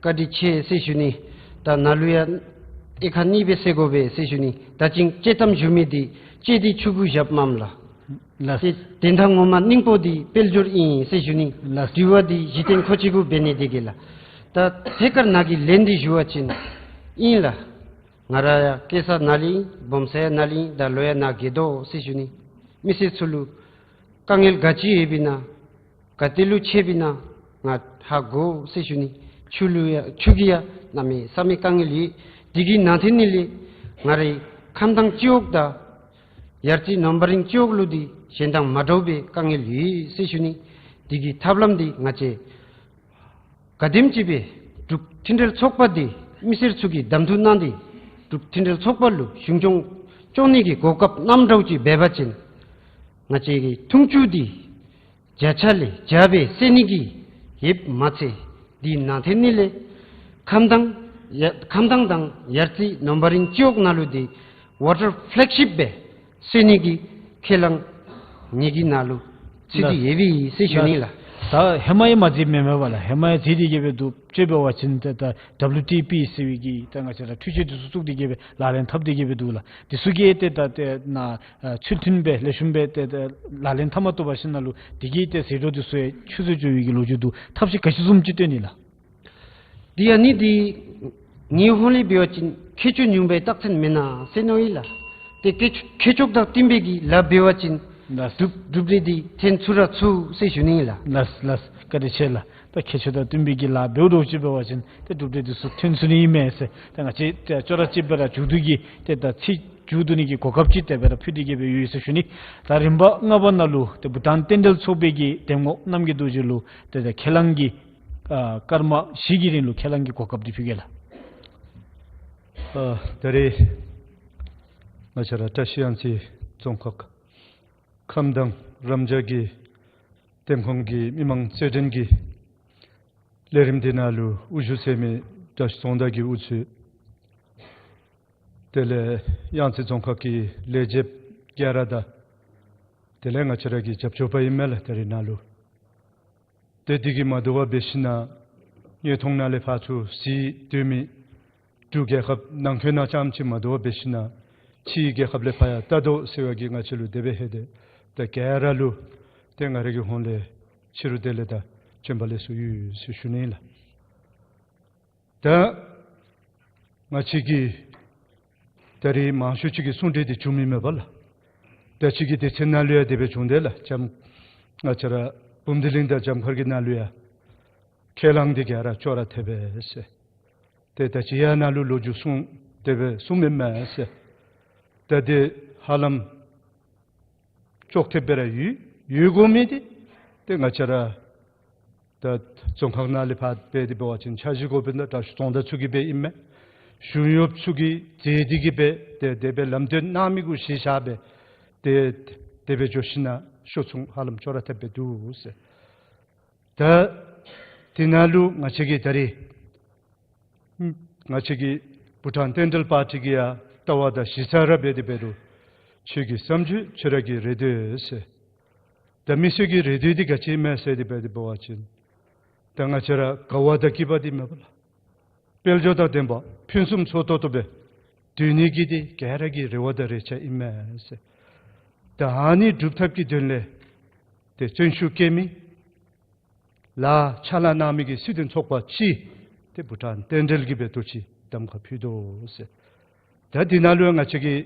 བཀའ་དྲིན་ཆེ་ཟེར་ཞུ་ནི། ད་ནཱ་ལུ་ཡང་དབྱེ་ཁག་གཉིས་སྦེ་བསལ་དགོ་པས་ཟེར་ཞུ་ནི། ད་ཅི་དཔྱེ་གཏམ་ཞུ་མི་འདི་ལྕེ་འདི་ཆུ་གུ་བཞགཔ་མས་ལགས། ལགས། ཏེ་དོན་དག་ངོ་མ་སྙིང་པོ་འདི་དཔལ་འབྱོར་ཨིན་ཟེར་ཞུ་ནི། ལགས། དྲི་བ་འདི་གཞི་རྟེན་ཁོ་གཅིག་གུ་འབད་ནི་འདི་གིས་ལགས། ད་ཐད་ཀར་ནཱ་གི་ལན་འདི་ཞུ་བ་ཅིན་ཨིན་ལགས། ང་ར་ཡང་སྐྱེས་ས་ནཱ་ལུ་ཨིན། སྦོམ་ས་ཡང་ནཱ་ལུ་ཨིན། ད་ལོ་ཡང་ནཱ་གི་དོ་ཟེར་ཞུ་ནི། མི་སེར་ཚུ་ལུ་དཀའ་ངལ་ག་ཅི་ཡོདཔ་ཨིན་ན་ག་ཏེ་ལུ་ཆེཝ་ཨིན་ན་ང་ཧ་གོ་ཟེར་ཞུ་ནི། ཆུ་ལུ་ཡང་ཆུ་གི་ཡང་གནམ་མེད་ས་མེད་དཀའ་ངལ་ཡོད། དེ་གི་ནང་ཐེན་ནི་ལས་ང་རའི་ཁམས་དྭངས་སྤྱི་འོག་དང་ཡར་རྩེ་སྣུམ་པ་རིང་སྤྱི་འོག་ལུ་འདི་གཞན་དང་མ་འདྲཝ་སྦེ་དཀའ་ངལ་ཡོད་ཟེར་ཞུ་ནི། དེ་གི་ཐབས་ལམ་འདི་ང་བཅས་ག་དེམ་ཅིག་སྦེ་འབྲུག་མཐུན་འབྲེལ་ཚོགས་པ་འདི་མི་སེར་ཚུ་གིས་གདམ་འཐུ་གནང་སྟེ་འབྲུག་མཐུན་འབྲེལ་ཚོགས་པ་ལུ་གཞུང་སྐྱོང་སྐྱོང་ནི་གི་གོ་སྐབས་གནངམ་འདྲཝ་ཅིག་འབད་བ་ཅིན་ང་བཅས་ཀྱི་འཐུང་ཆུ་འདི་བརྒྱ་ཆ་ལས་བརྒྱ་སྦེ་སེལ་ནི་གི་ཡོདཔ་མ་ཚད་དེ་ནང་ཐེན་ནི་ལས་ཁམས་དྭངས་ཡ་ཁམས་དྭངས་དང་ཡར་རྩེ་སྣུམ་པ་རིང་སྤྱི་འོག་ནང་ལུ་འདི་ཝ་ཊར་ཕེ་ལེག་ཤིཔ་སྦེ་སེལ་ནི་གི་ཁས་བླངས་ངེ་གི་ནང་ལུ་ཚུད་དེ་ཡོད་པས་ཟེར་ཞུ་ནི་ལགས། ད་ཧེ་མ་ཡང་མ་མཛད་མི་མེན་པ་ལགས། ཧེ་མ་ཡང་མཛད་དེ་གི་སྦེ་འདུག། ཅིག་འབད་བ་ཅིན་ད་ད་ཌབ་ལུ་ཊི་པི་ཟེར་བའི་གི་ད་ང་བཅས་ར་འཕྲུལ་ཆས་འདི་ཚུ་བཙུགས་ཏེ་གི་སྦེ་ལག་ལེན་འཐབ་སྟེ་གི་སྦེ་འདུག་ལགས། འདི་ཚུ་གིས་ཏེ་ད་ཏེ་ནཱ་ཨ་ཚུལ་མཐུན་སྦེ་ལེགས་ཤོམ་སྦེ་ཏེ་ད་ལག་ལེན་འཐབ་མ་བཏུབ་པ་ཅིན་ནཱ་ལུ་དེ་གིས་ཏེ་ཟད་འགྲོ་འདི་ཚུ་ཡང་ཆུད་ཟོས་འགྱོ་བའི་གི་ལོ་རྒྱུས་འདུག། ཐབས་ཤེས་ག་ཅི་བཟུམ་ཅིག་སྟོན་ནི་ལགས། དེ་ཡང་ནི་འདི་ངེའི་ཧོང་ལས་འབད་བ་ཅིན་ཁྱད་ཆོས་ཉུང་པའི་རྟགས་མཚན་མེན་ན་ཟེར་མནོ་ཡི་ལགས། ཏེ་ཁྱད་ཁྱད་ཆོས་དང་བསྟུན་པའི་གི་ལཱ་འབད་བ་ཅིན་ལགས། གྲུབ་གྲུབ་འབྲས་འདི་ཐོན་ཚུགས་ར་ཚུགས་ཟེར་ཞུ་ནི་ཨིན་ལགས། ལགས་ལགས། བཀའ་དྲིན་ཆེ་ལགས། ད་ཁྱད་ཆོས་དང་བསྟུན་པའི་གི་ལཱ་འབདཝ་འདྲཝ་ཅིག་འབད་བ་ཅིན་ཏེ་གྲུབ་འབྲས་འདི་ཚུ་ཐོན་ཚུགས་ནི་ཨིན་མས་ཟེར་ད་ང་བཅས་ཏེ་ཅོག་ར་གཅིག་སྦེ་ར་མཇུག་བསྡུ་གི་ཏེ་ད་ཚིག་མཇུག་བསྡུ་ནི་གི་གོ་སྐབས་ཅིག་དེ་སྦེ་ར་ཕུལ་ཏེ་གི་སྦེ་ཡོད་ཟེར་ཞུ་ནི། ད་རིམ་པ་ལྔ་པ་ནང་ལུ་ཏེ་བྷུ་ཊཱན་རྟེན་འབྲེལ་ཚོགས་པའི་གི་གདམ་ངོ་རྣམ་རྒྱལ་རྡོ་རྗེ་ལུ་ཏེ་ད་ཁས་བླངས་ཀྱི་ཨ་སྐར་མ་བཞི་གི་རིང་ལུ་ཁས་བླངས་ཀྱི་གོ་སྐབས་འདི་ཕུལ་གེ་ལགས། ཨ་ད་རེས་ང་བཅས་ར་བཀྲ་ཤིས་གཡང་རྩེ་རྫོང་ཁག་ཁམས་དྭངས་རམ་བྱ་གི་ཐོན་ཁུངས་ཀྱི་མི་མང་རྩོད་འགྲན་གྱི་ལས་རིམ་འདི་ནང་ལུ་དབུ་བཞུགས་མཛད་མི་བཀྲ་ཤིས་རྫོང་བདག་གི་དབུ་ཚུད་དེ་ལས་གཡང་རྩེ་རྫོང་ཁག་གི་ལས་བྱེདཔ་ག་ར་དང་དེ་ལས་ང་བཅས་ར་གི་རྒྱབ་སྐྱོར་པ་ཨིན་མས་ལགས། ད་རེས་ནཱ་ལུ་ཏེ་འདི་གིས་མ་དོ་བར་འབད་ཞིན་ན་དངོས་མཐོང་ནང་ལས་ཕར་ཚུར་གཟིགས་སྡོད་མི་འབྲུག་རྒྱལ་ཁབ་ནང་འཁོད་ནང་རྐྱངམ་ཅིག་མ་དོ་བར་འབད་ཞིན་ན་ཕྱིའི་རྒྱལ་ཁབ་ལས་ཕར་ཡང་ལྟ་དོ་ཟེར་བ་གིས་ང་བཅས་ལུ་དེ་སྦེ་ཧེ་དེ་ད་ག་ར་ལུ་ཏེ་ང་རའི་གི་ཧོང་ལས་ཕྱི་རུ་དེ་ལས་ད་བྱོན་པ་ལེགས་སོ་ཡོད་ཟེར་ཞུ་ནི་ལགས། ད་ང་བཅས་ཀྱི་ད་རེས་མང་ཤོས་ཅིག་གིས་གསུང་གྲོས་འདི་བྱུང་མི་མས་པ་ལགས། ད་ཅི་གི་སྡེ་ཚན་ནང་ལུ་ཡང་དེ་སྦེ་བྱུང་དེས་ལགས། འཇམ་ང་བཅས་ར་བུམ་སྡེ་གླིང་དང་འཇམ་མཁར་གྱི་ནང་ལུ་ཡང་ཁས་བླངས་འདི་ག་ར་ཅོག་ར་འཐདཔ་མས་ཟེར། ཏེ་ད་ཅི་ཡང་ནཱ་ལུ་ལོ་རྒྱུས་གསུང་དེ་སྦེ་གསུངམ་མས་ཟེར། ད་འདི་ཧ་ལམ་ཅོག་འཐདཔ་སྦེ་ར་ཡོད། ཡོད་དགོ་མི་འདི་ཏེ་ང་བཅས་ར་ད་རྫོང་ཁག་ནང་ལས་ཕར་འབད་དེ་འབད་བ་ཅིན་འཆར་གཞི་འགོ་དཔོན་དང་བཀྲ་ཤིས་རྫོང་བདག་ཚུ་གིས་འབདཝ་ཨིན་མས། གཞུང་གཡོགཔ་ཚུ་གིས་མཛད་དེ་གིས་འབད་དེ་དེ་སྦེ་ལམ་སྟོན་གནང་མི་གུ་གཞི་བཞག་སྦེ་ཏེ་དེ་སྦེ་འགྱོ་ཞིན་ན་ཤོག་ཚུགས་ཧ་ལམ་ཅོག་ར་འཐདཔ་སྦེ་འདུག་ཟེར། ད་དེ་ནང་ལུ་ང་བཅས་ཀྱིས་ད་རེས་ང་བཅས་ཀྱི་བྷུ་ཊཱན་རྟེན་འབྲེལ་པར་ཊི་གི་ཡང་ལྟ་བ་དང་གཞི་རྩ་ར་འབད་དེ་འབད་རུང་ཁྱོད་ཀྱི་བསམ་ཚུལ་ཁྱོད་ར་གི་རེ་འདོད་ཟེར། ད་མི་སེར་གྱི་རེ་འདོད་འདི་ག་ཅི་ཨིན་མས་ཟེར་དེ་འབད་དེ་འབད་བ་ཅིན་ད་ང་བཅས་ར་དགའ་བ་དང་སྐྱིད་པ་འདི་མེན་པ་ལགས། དཔལ་འབྱོར་དང་ལྡན་པ་ཕུན་སུམ་ཚོགས་ཏོག་ཏོ་སྦེ་སྡོད་ནི་གི་འདི་ག་ར་གི་རེ་བ་དང་རེ་ཆ་ཨིན་མས་ཟེར། ད་ཨ་ནི་སྒྲུབ་ཐབས་ཀྱི་དོན་ལས་ཏེ་བརྩོན་ཤུགས་བསྐྱེད་མི་ལཱ་ཕྱག་ལཱ་གནང་མི་གི་སྲིད་དོན་ཚོགས་པ་ཅིག་ཏེ་བྷུ་ཊཱན་རྟེན་འབྲེལ་གྱིས་འབད་དོ་ཅིག་གདམ་ཁ་ཕུལ་དོ་ཟེར། ད་འདི་ནང་ལུ་ཡང་ང་བཅས་ཀྱིས་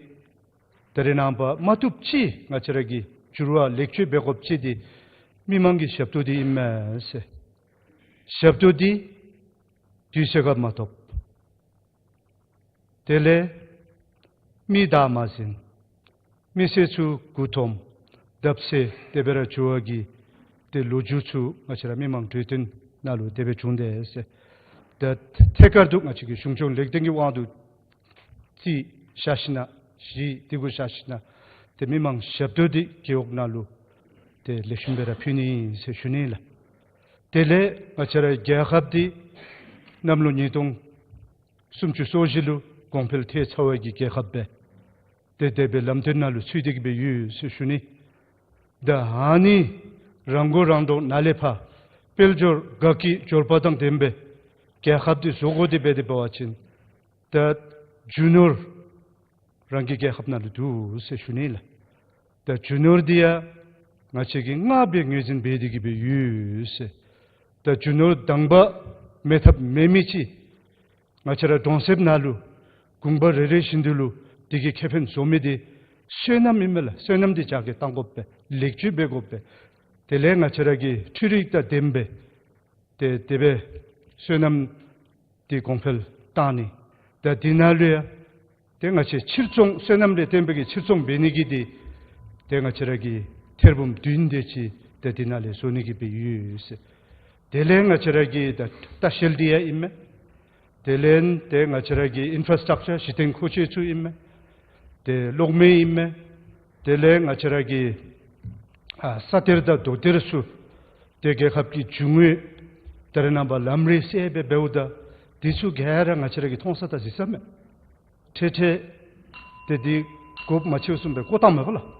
ད་རེས་ནངས་པ་མ་བཏུབ་ཅིག་ང་བཅས་ར་གི་འགྱུར་བ་ལེགས་བཅོས་འབད་དགོཔ་ཅིག་འདི་མི་མང་གི་ཞབས་ཏོག་འདི་ཨིན་མས་ཟེར། ཞབས་ཏོག་འདི་དུས་ཚོད་ཁར་མ་ཐོབ། དེ་ལས་མི་བདའ་མ་ཟིན། མི་སེར་ཚུ་མགུ་འཐོམ། བརྡབ་གསིག་དེ་སྦེ་ར་འགྱོ་བ་གི་ཏེ་ལོ་རྒྱུས་ཚུ་ང་བཅས་ར་མི་མང་གྲོས་བསྟུན་ནང་ལུ་དེ་སྦེ་བྱུང་དེས་ཟེར། ད་ཐད་ཀར་དུ་ང་བཅས་ཀྱི་གཞུང་སྐྱོང་ལེགས་ལྡན་གྱི་དབང་དུ་རྩིས་བཞག་ཞིན་ན་གཞི་འདི་གུ་བཞག་ཞིན་ན་ཏེ་མི་མང་ཞབས་ཏོག་འདི་རྒེད་འོག་ནང་ལུ་ཏེ་ལེགས་ཤོམ་སྦེ་ར་ཕུལ་ནི་ཨིན་ཟེར་ཞུ་ནི་ལགས། དེ་ལས་ང་བཅས་ར་རྒྱལ་ཁབ་འདི་གནམ་ལོ་ཉིས་སྟོང་སུམ་ཅུ་སོ་བཞི་ལུ་གོང་འཕེལ་ཐལ་ཚར་བའི་གི་རྒྱལ་ཁབ་སྦེ་ཏེ་དེ་སྦེ་ལམ་སྟོན་ནང་ལུ་ཚུད་དེ་གི་སྦེ་ཡོད་ཟེར་ཞུ་ནི། ད་ཨ་ནི་རང་མགོ་རང་འདྲོངས་ནང་ལས་ཕར་དཔལ་འབྱོར་དགའ་སྐྱིད་འབྱོར་པ་དང་ལྡན་པའི་རྒྱལ་ཁབ་འདི་བཟོ་དགོ་དེ་འབད་དེ་འབད་བ་ཅིན་ད་རྒྱུ་ནོར་རང་གི་རྒྱལ་ཁབ་ནང་ལུ་འདུག་ཟེར་ཞུ་ནི་ལགས། ད་རྒྱུ་ནོར་འདི་ཡང་ང་བཅས་ཀྱིས་སྔར་སྦེ་ངོས་འཛིན་འབད་དེ་གི་སྦེ་ཡོད་ཟེར། ད་རྒྱུ་ནོར་དང་པ་མེད་ཐབས་མེད་མི་ཅིག་ང་བཅས་ར་གྲོང་གསེབ་ནང་ལུ་ དགོངས་པ་རེ་རེ་བཞིན་དུ་ལུ་དེ་གི་ཁེ་ཕན་བཟོ་མི་དེ་སོ་ནམ་ཨིན་མས་ལགས། སོ་ནམ་དེ་ཇ་གི་བཏང་དགོ་པས། ལེགས་བཅོས་འབད་དགོ་པས། དེ་ལས་ང་བཅས་ར་གི་འཕྲུལ་རིག་དང་ལྡན་པའི་ཏེ་དེ་སྦེ་སོ་ནམ་དེ་གོང་འཕེལ་བཏང་ནི། ད་དེ་ནང་ལུ་ཡང་ཏེ་ང་བཅས་ཕྱིར་ཚོང་སོ་ནམ་ལས་བརྟེན་པའི་གི་ཕྱིར་ཚོང་འབད་ནི་གི་དེ་ཏེ་ང་བཅས་ར་གི་ཐེར་འབུམ་བདུན་དེ་ཅིག་ཏེ་དེ་ནང་ལས་བཟོ་ནི་གི་སྦེ་ཡོད་ཟེར། དེ་ལས་ང་བཅས་ར་གི་ད་ལྟ་ཤེལ་དེ་ཡང་ཨིན་མས། དེ་ལས་ཏེ་ང་བཅས་ར་གི་ཨིན་ཕྲ་སི་ཊག་ཅར་གཞི་རྟེན་མཁོ་ཆས་ཚུ་ཨིན་མས། ཏེ་གློག་མེ་ཨིན་མས། དེ་ལས་ང་བཅས་ར་གི་ཨ་ས་གཏེར་དང་རྡོ་གཏེར་ཚུ་ཏེ་རྒྱལ་ཁབ་ཀྱི་རྒྱུ་དངོས་ད་རེས་ནངས་པ་ལམ་རིམ་གསརཔ་སྦེ་འབདཝ་ད་དེ་ཚུ་ག་ར་ང་བཅས་ར་གིས་མཐོང་ས་དང་གཟིགས་ས་མས། ཁྲེ་ཁྲེ་ཏེ་དེ་དགོཔ་མ་ཆེཝ་བཟུམ་སྦེ་བཀོ་བཏང་མས་པ་ལགས།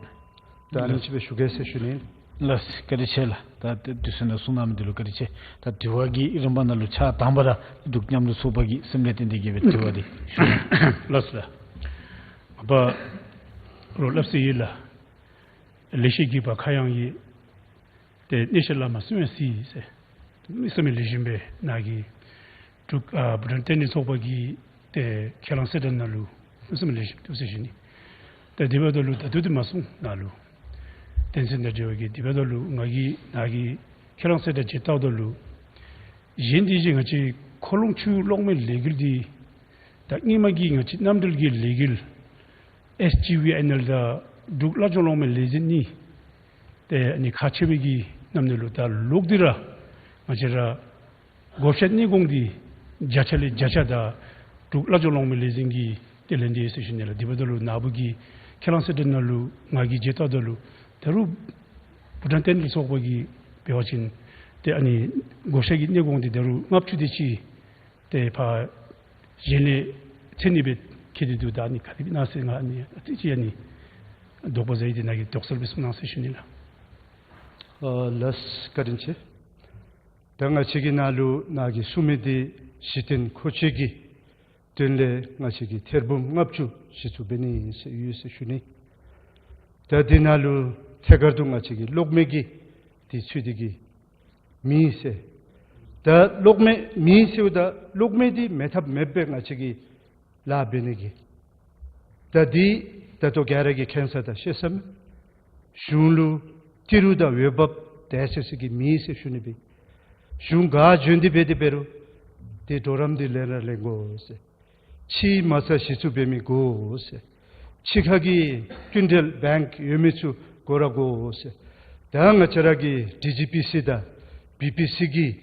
ད་ཨ་ནེམ་ཅིག་སྦེ་ཞུ་གེ་ཟེར་ཞུ་ནི། ལགས་སོ། བཀའ་དྲིན་ཆེ་ལགས། ད་དེ་དུས་ཚོད་ནང་གསུང་གནང་མི་འདི་ལུ་བཀའ་དྲིན་ཆེ། ད་དྲི་བ་གི་རིམ་པ་ནང་ལུ་ཆ་དང་པ་ར་འབྲུག་མཉམ་རུབ་ཚོགས་པ་གི་སེམས་ལས་བརྟེན་ཏེ་གི་སྦེ་དྲི་བ་འདི་ཞུ། ལགས་སོ་ལགས། མ་པ་རོགས་སླབ་ས་ཡོད་ལགས། ལེགས་བཤད་བརྒྱུད་པ་ཁ་གཡང་ཡིན། ཏེ་གནས་བཤད་བླ་མ་གསུང་བས་གཟིགས་ཟེར། གནམ་མེད་ས་མེད་ལེགས་ཤོམ་སྦེ་ནཱ་གི་འབྲུག་ཨ་བྷུ་ཊཱན་བསྟན་སྲིད་ཚོགས་པ་གི་ཏེ་ཁས་བླངས་གསལ་བསྒྲགས་ནང་ལུ་གནམ་མེད་ས་མེད་ལེགས་ཤོམ་འདུག་ཟེར་ཞུ་ནི། ཏེ་དེ་འབདཝ་ད་ལུ་ད་ལྟོ་འདི་མ་གསུང་ནཱ་ལུ་དོན་ཚན་དང་འབྲེལ་བའི་གི། དེ་འབདཝ་ད་ལུ་ང་གིས་ནཱ་གི་ཁས་བླངས་གསལ་བསྒྲགས་མཇལ་བལྟཝ་ད་ལུ་གཞན་དེ་བཞིན་ང་བཅས་ཁོ་ལོང་ཆུ་གློག་མེ་ལས་འགུལ་འདི་ད་སྔོན་མ་གི་ང་བཅས་མནའམ་འབྲེལ་གྱི་ལས་འགུལ་ཨེསི་ཇི་ཝི་ཨེན་ཨེལ་དང་འབྲུག་བླ་སྦྱོང་གློག་མེ་ལས་འཛིན་གཉིས་ཏེ་ཨ་ནི་ཁག་ཆེ་བའི་གི་མནའམ་ནང་ལུ་ད་ལོག་སྟེ་ར་ང་བཅས་ར་བགོ་བཤའ་གནས་གོང་འདི་བརྒྱ་ཆ་ལས་བརྒྱ་ཆ་ད་འབྲུག་བླ་སྦྱོང་གློག་མེ་ལས་འཛིན་གྱིས་ཏེ་ལེན་ཏེ་ཡོད་ཟེར་ཞུ་ནི་ལགས། དེ་འབདཝ་ད་ལུ་ནཱ་བུ་གི་ཁས་བླངས་གསལ་བསྒྲགས་ནང་ལུ་ང་གིས་མཇལ་བལྟཝ་ད་ལུ་ད་རུང་བྷུ་ཊཱན་བསྟན་སྲིད་ཚོགས་པ་གིས་འབད་བ་ཅིན་ཏེ་ཨ་ནི་བགོ་བཤའ་གི་གནས་གོང་འདི་ད་རུང་ལྔ་བཅུ་དེ་ཅིག་ཏེ་ཕར་གཞན་ལས་ཚད་ནི་སྦེ་འཁྱེར་ཏེ་འདུག། ད་ཨ་ནི་ག་དེ་སྦེ་ཨིན་ན་ཟེར་ང་ཨ་ནི་ཨ་ཙི་ཅིག་ཨ་ནི་དོགས་པ་ཟ་ཡི། དེ་ནཱ་གིས་དོགས་སེལ་སྦེ་གསུང་གནང་ཟེར་ཞུ་ནི་ལགས། ཨ་ལགས་སོ། བཀའ་དྲིན་ཆེ། ད་ང་བཅས་ཀྱི་ནང་ལུ་ནཱ་གིས་གསུངས་མི་འདི་གཞི་རྟེན་མཁོ་ཆས་ཀྱི་དོན་ལས་ང་བཅས་ཀྱིས་ཐེར་འབུམ་ལྔ་བཅུ་གཞི་བཙུགས་འབད་ནི་ཟེར་ཡོད་ཟེར་ཞུ་ནི། ད་འདི་ནང་ལུ་ཐད་ཀར་དུ་ང་བཅས་ཀྱི་གློག་མེ་གི་འདི་ཚུད་དེ་གི་མེད་ཟེར། ད་གློག་མེ་མེད་ཟེརཝ་ད་གློག་མེ་འདི་མེད་ཐབས་མེདཔ་སྦེ་ང་བཅས་ཀྱིས་ལཱ་འབད་ནི་གི། ད་འདི་ད་ལྟོ་ག་ར་གིས་མཁྱེན་ས་དང་ཤེས་ས་མས། གཞུང་ལུ་ཏི་རུ་དང་འོས་འབབ་དེ་ཅིག་ཅིག་གི་མེད་ཟེར་ཞུ་ནི་སྦེ། གཞུང་ག་བྱོན་ཏེ་འབད་དེ་འབད་རུང་ཏེ་གྲོགས་རམ་འདི་ལེན་ར་ལེན་དགོ་ཟེར། ཕྱིའི་མ་རྩ་གཞི་བཙུགས་འབད་མི་དགོ་ཟེར། ཕྱི་ཁ་གི་སྐྱིན་འགྲུལ་བེངཀ་ཡོད་མི་ཚུ་དགོ་ར་དགོ་ཟེར། ད་ང་བཅས་ར་གི་ཌི་ཇི་པི་སི་དང་བི་པི་སི་གིས་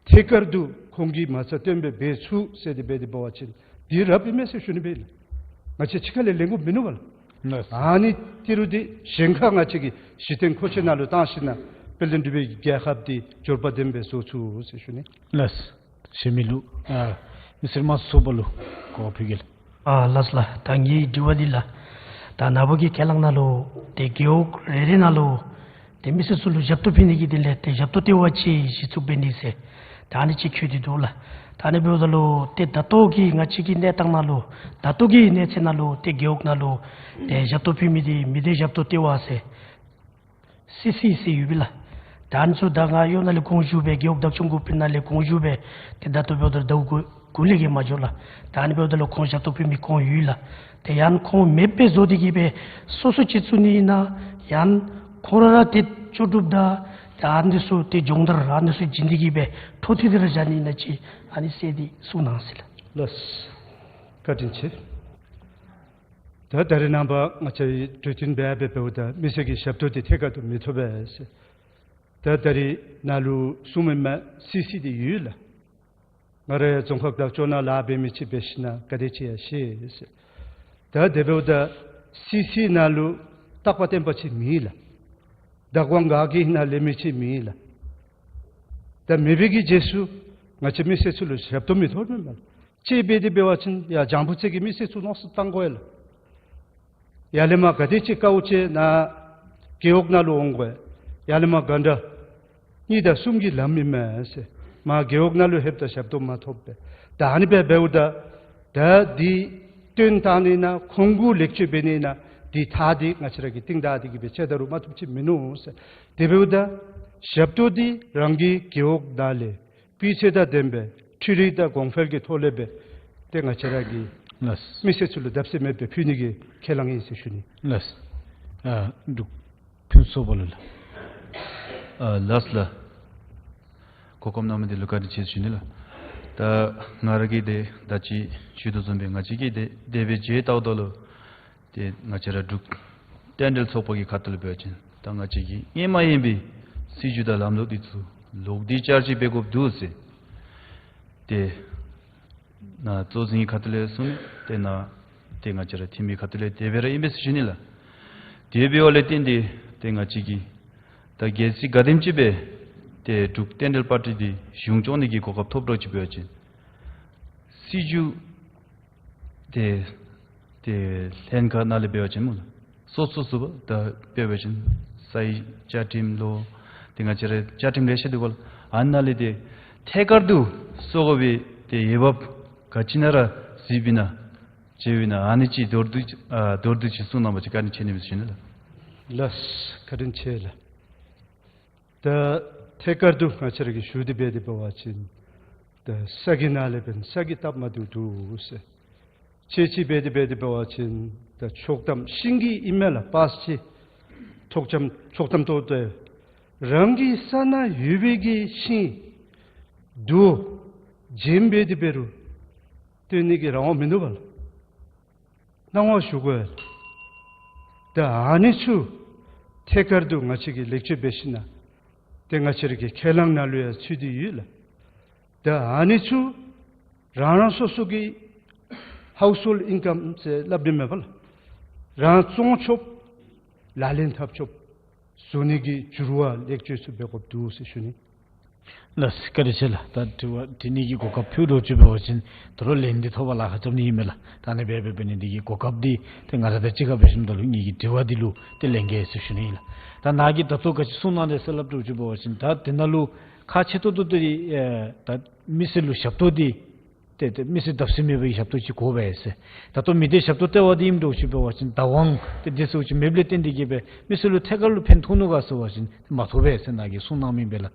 ཐད་ཀར་དུ་ཁོང་གི་མ་རྩ་བཏོན་སྦེ་འབད་ཚུགས་ཟེར་ཏེ་འབད་དེ་འབད་བ་ཅིན་འདི་རབ་ཨིན་མས་ཟེར་ཞུ་ནི་སྦེ་ཨིན་ལགས། ང་བཅས་ཕྱི་ཁ་ལས་ལེན་དགོཔ་མིན་ནུག་པ་ལགས། ལགས། ཨ་ནི་ཏི་རུ་འདི་གཞན་ཁར་ང་བཅས་ཀྱིས་གཞི་རྟེན་མཁོ་ཆས་ནང་ལུ་བཏང་ཞིནམ་ལས་དཔལ་ལྡན་འབྲུག་པའི་རྒྱལ་ཁབ་འདི་འབྱོར་པ་ལྡན་སྦེ་བཟོ་ཚུགས་ཟེར་ཞུ་ནི། ལགས། གཞན་མི་ལུ་ཨ་མི་སེར་དམངས་གཙོ་ཚོགས་པ་ལུ་གོ་བ་ཕུལ་གེ་ལགས། ཨ་ལགས་ལགས། ད་ངེའི་དྲི་བ་འདི་ལགས། ད་ནཱ་བུ་གི་ཁས་བླངས་ནང་ལུ་ཏེ་རྒེད་འོག་རེ་རེ་ནང་ལུ་ཏེ་མི་སེར་ཚུ་ལུ་ཞབས་ཏོག་ཕུལ་ནི་གི་དོན་ལས་ཏེ་ཞབས་ཏོག་ལྟེ་བ་ཅིག་གཞི་བཙུགས་འབད་ནི་ཟེར་ད་ཨ་ནི་ཅིག་འཁོད་དེ་འདུག་ལགས། ད་ཨ་ནི་འབདཝ་ད་ལུ་ཏེ་ད་ལྟོ་གི་ང་བཅས་ཀྱི་གནས་སྟངས་ནང་ལུ་ད་ལྟོ་གི་གནས་ཚད་ནང་ལུ་ཏེ་རྒེད་འོག་ནང་ལུ་ཏེ་ཞབས་ཏོག་ཕུལ་མི་འདི་མི་སྡེ་ཞབས་ཏོག་ལྟེ་བ་ཟེར་སི་སི་ཟེར་ཡོད་པས་ལགས། ད་ཨ་ནི་ཚུ་ད་ང་གཡོག་ནང་ལས་གོང་ཞུ་སྦེ་རྒེད་འོག་བདག་སྐྱོང་འགོ་དཔོན་ནང་ལས་གོང་ཞུ་སྦེ་ཏེ་ད་ལྟོ་འབདཝ་ད་ཟླཝ་དགུ་དགུ་ལས་བརྒལ་མ་འགྱོ་ལགས། ད་ཨ་ནི་འབདཝ་ད་ལུ་ཁོང་ཞབས་ཏོག་ཕུལ་མི་ཁོང་ཡོད་ལགས། ཏེ་ཡང་ཁོང་མེདཔ་སྦེ་བཟོ་སྟེ་གི་སྦེ་སོ་སོ་ཅིག་བཙུགས་ནི་ཨིན་ན་ཡང་ཁོང་ར་ར་ཏེ་ལྕོགས་གྲུབ་དང་ཏེ་ཨ་ནི་ཚུ་ཏེ་སྦྱོང་བརྡར་ཨ་ནི་ཚུ་བྱིན་ཏེ་གི་སྦེ་འཕྲོ་མཐུད་དེ་ར་བཞག་ནི་ཨིན་ན་ཅིག་ཨ་ནི་ཟེར་ཏེ་གསུང་གནང་ཟེར་ལགས། ལགས། བཀའ་དྲིན་ཆེ། ད་ད་རེས་ནངས་པ་ང་བཅས་གྲོས་བསྟུན་འབད་འབད་འབདཝ་ད་མི་སེར་གྱི་ཞབས་ཏོག་འདི་ཐད་ཀར་དུ་མི་ཐོབ་པས་ཟེར། ད་ད་རེས་ནཱ་ལུ་གསུངས་མི་མ་སི་སི་འདི་ཡོད་ལགས། ང་ར་ཡང་རྫོང་ཁག་བདག་སྐྱོང་ནང་ལཱ་འབད་མི་ཅིག་འབད་ཞིནམ་ལས་ག་དེ་ཅིག་ཡང་ཤེས་ཟེར། ད་དེ་འབདཝ་ད་སི་སི་ནང་ལུ་རྟག་པ་བརྟན་པ་ཅིག་མེད་ལགས། བདག་དབང་ག་གི་ནང་ལས་མི་ཅིག་མེད་ལགས། ད་མེད་པའི་གི་རྗེས་སུ་ང་བཅས་མི་སེར་ཚུ་ལུ་ཞབས་ཏོག་མི་ཐོབ་མས་ལགས། དཔྱེ་འབད་དེ་འབད་བ་ཅིན་ཡར་བྱང་བུ་རྩེ་གི་མི་སེར་ཚུ་མནོ་བསམ་བཏང་དགོ་ཡ་ལགས། ཡར་ལས་མར་ག་དེ་ཅིག་དཀའཝ་སྤྱད་ནཱ་རྒེད་འོག་ནང་ལུ་འོང་དགོ་ཡ། ཡར་ལས་མར་ག་འདྲ་གཉིས་དང་གསུམ་གྱི་ལམ་ཨིན་མས་ཟེར། མར་རྒེད་འོག་ནང་ལུ་ལྷོདཔ་ད་ཞབས་ཏོག་མ་ཐོབ་པས། ད་ཨ་ནི་སྦེ་འབདཝ་ད་ད་འདི་བཏོན་བཏང་ནི་ཨིན་ན་ཁོང་གུ་ལེགས་བཅོས་འབད་ནི་ཨིན་ན་འདི་ཐག་འདི་ང་བཅས་ར་གིས་བཏིང་བཏང་སྟེ་གི་སྦེ་ཆད་ད་རུང་མ་ཐུབ་ཅིག་མིན་ནུག་ཟེར། དེ་འབདཝ་ད་ཞབས་ཏོག་འདི་རང་གི་རྒེད་འོག་ནང་ལས་སྤུས་ཚད་དང་ལྡན་པའི་འཕྲུལ་རིག་དང་གོང་འཕེལ་གྱི་ཐོག་ལས་སྦེ་ཏེ་ང་བཅས་ར་གིས་ ལགས། མི་སེར་ཚུ་ལུ་བརྡབ་གསིག་མེད་པར་ཕུལ་ནི་གི་ཁས་བླངས་ཨིན་ཟེར་ཞུ་ནི། ལགས། ཨ་འབྲུག་ཕུན་ཚོགས་པ་ལུ་ལགས། ཨ་ལགས་ལགས། གོ་སྐབས་གནང་མི་འདི་ལུ་བཀའ་དྲིན་ཆེ་ཞུ་ནི་ལགས། ད་ང་ར་གིས་ཏེ་ད་ཅི་ཞུ་དོ་བཟུམ་སྦེ་ང་བཅས་ཀྱིས་ཏེ་དེ་སྦེ་མཇལ་བལྟཝ་ད་ལུ་ཏེ་ང་བཅས་ར་འབྲུག་རྟེན་འབྲེལ་ཚོགས་པ་གི་ཁ་ཐུག་ལས་འབད་བ་ཅིན་ད་ང་བཅས་ཀྱི་ཧེ་མ་ཨིན་པའི་སྲིད་བྱུས་དང་ལམ་ལུགས་འདི་ཚུ་ལོག་སྟེ་བསྐྱར་ཞིབ་འབད་དགོཔ་འདུག་ཟེར། ཏེ་ནཱ་གཙོ་འཛིན་གྱི་ཁ་ཐུག་ལས་གསུངས་མི་ཏེ་ནཱ་ཏེ་ང་བཅས་ར་འཐུས་མི་ཁ་ཐུག་ལས་དེ་སྦེ་ར་ཨིན་པས་ཟེར་ཞུ་ནི་ལགས། དེ་འབདཝ་ལས་བརྟེན་ཏེ་ཏེ་ང་བཅས་ཀྱིས་ད་གལ་སྲིད་ག་དེམ་ཅིག་སྦེ་ཏེ་འབྲུག་རྟེན་འབྲེལ་པར་ཊི་འདི་གཞུང་སྐྱོང་ནི་གི་གོ་སྐབས་ཐོབ་དོ་ཅིག་འབད་བ་ཅིན་སྲིད་བྱུས་ཏེ་ཏེ་ལྷན་ཁག་ནང་ལས་འབད་བ་ཅིན་སྨོ་ལགས། སོ་སོ་སོ་སྦེ་ད་འབད་བ་ཅིན་ས་ཡི་བཅའ་ཁྲིམས་ལོ་ཏེ་ང་བཅས་ར་བཅའ་ཁྲིམས་ལེ་ཤ་འདུག་པ་ལགས། ཨ་ནཱ་ལས་ཏེ་ཐད་ཀར་དུ་བཟོ་དགོ་པའི་ཏེ་འོས་འབབ་ག་ཅི་ནང་ར་གཟིགས་པའི་ནང་མཇལ་བའི་ནང་ཨ་ནི་ཅིག་མདོར་བསྡུས་ཨ་མདོར་བསྡུས་ཅིག་གསུང་གནང་བ་ཅིན་བཀའ་དྲིན་ཆེ་ནི་མས་ཟེར་ཞུ་ནི་ལགས། ལགས། བཀའ་དྲིན་ཆེ་ལགས། ད་ཐད་ཀར་དུ་ང་བཅས་ར་གིས་ཞུ་སྟེ་འབད་དེ་འབད་བ་ཅིན་ད་ས་གི་ནང་ལས་འབདན་ས་གི་སྟབས་མ་བདེཝ་འདུག་ཟེར། ཅིག་ཅིག་འབད་དེ་འབད་དེ་འབད་བ་ཅིན་ད་ཆོག་ཐམ་ཤིང་གི་ཨིན་མས་ལགས། པཱས་ཅིག་ཐོག་ཆམ་ཆོག་ཐམ་ཐོག་ཏེ་རང་གི་ས་ནང་ཡོད་པའི་གི་ཤིང་དུ་བྱིན་འབད་དེ་འབད་རུང་སྟོན་ནི་གི་རང་དབང་མིན་འདུག་པ་ལགས། གནང་བ་ཞུ་དགོ། ད་ཨ་ནི་ཚུ་ཐད་ཀར་དུ་ང་བཅས་ཀྱིས་ལེགས་བཅོས་འབད་ཞིན་ན་ཏེ་ང་བཅས་ར་གི་ཁས་བླངས་ནང་ལུ་ཡང་ཚུད་དེ་ཡོད་ལགས། ད་ཨ་ནི་ཚུ་རང་རང་སོ་སོ་གི་ཧའུསི་ཧོལཌ་ཨིན་ཀམ་ཟེར་སླབ་ནི་མེད་པ་ལགས། རང་བཙོང་ཆོགཔ་ལག་ལེན་འཐབ་ཆོགཔ་བཟོ་ནི་གི་འགྱུར་བ་ལེགས་བཅོས་ཚུ་འབད་དགོཔ་འདུག་ཟེར་ཞུ་ནི། ལགས་སོ། བཀའ་དྲིན་ཆེ་ལགས། ད་དྲི་བ་དྲི་ནི་གི་གོ་སྐབས་ཕུལ་དོ་ཅིག་འབད་བ་ཅིན་ད་རུང་ལན་འདི་ཐོབ་པར་ལཱ་ཁག་རྐྱབ་ནི་ཨིན་མས་ལགས། ད་ཨ་ནི་སྦེ་འབད་འབད་ནི་འདི་གི་གོ་སྐབས་འདི་ཏེ་ང་ར་དང་གཅིག་ཁར་འབད་ཞིནམ་ད་ལུ་ངེ་གི་དྲི་བ་འདི་ལུ་ཏེ་ལན་རྒྱག་ཟེར་ཞུ་ནི་ཨིན་ལགས། ད་ནཱ་གིས་ད་ལྟོ་ག་ཅི་གསུང་གནང་དེ་ཟེར་སླབ་དོ་ཅིག་འབད་བ་ཅིན་ད་དེ་ནང་ལུ་ཁག་ཆེ་ཏོག་ཏོ་འདི་ཨེ་ད་མི་སེར་ལུ་ཞབས་ཏོག་འདི་ཏེ་ཏེ་མི་སེར་བརྡབ་གསིག་མེད་པའི་ཞབས་ཏོག་ཅིག་དགོ་པས་ཟེར། ད་ལྟོ་མི་སྡེ་ཞབས་ཏོག་ལྟེ་བ་འདི་ཨིནམ་འདྲཝ་ཅིག་འབད་བ་ཅིན་བདག་དབང་ཏེ་དེ་ཚུ་ཅིག་མེདཔ་ལས་བརྟེན་ཏེ་གིས་སྦེ་མི་སེར་ལུ་ཐད་ཀར་ལུ་ཕན་ཐོགས་ནུག་ག་ཟེར་བ་ཅིན་མ་ཐོགས་པས་ཟེར་ནཱ་གིས་གསུང་གནངམ་ཨིན་པས་ལགས།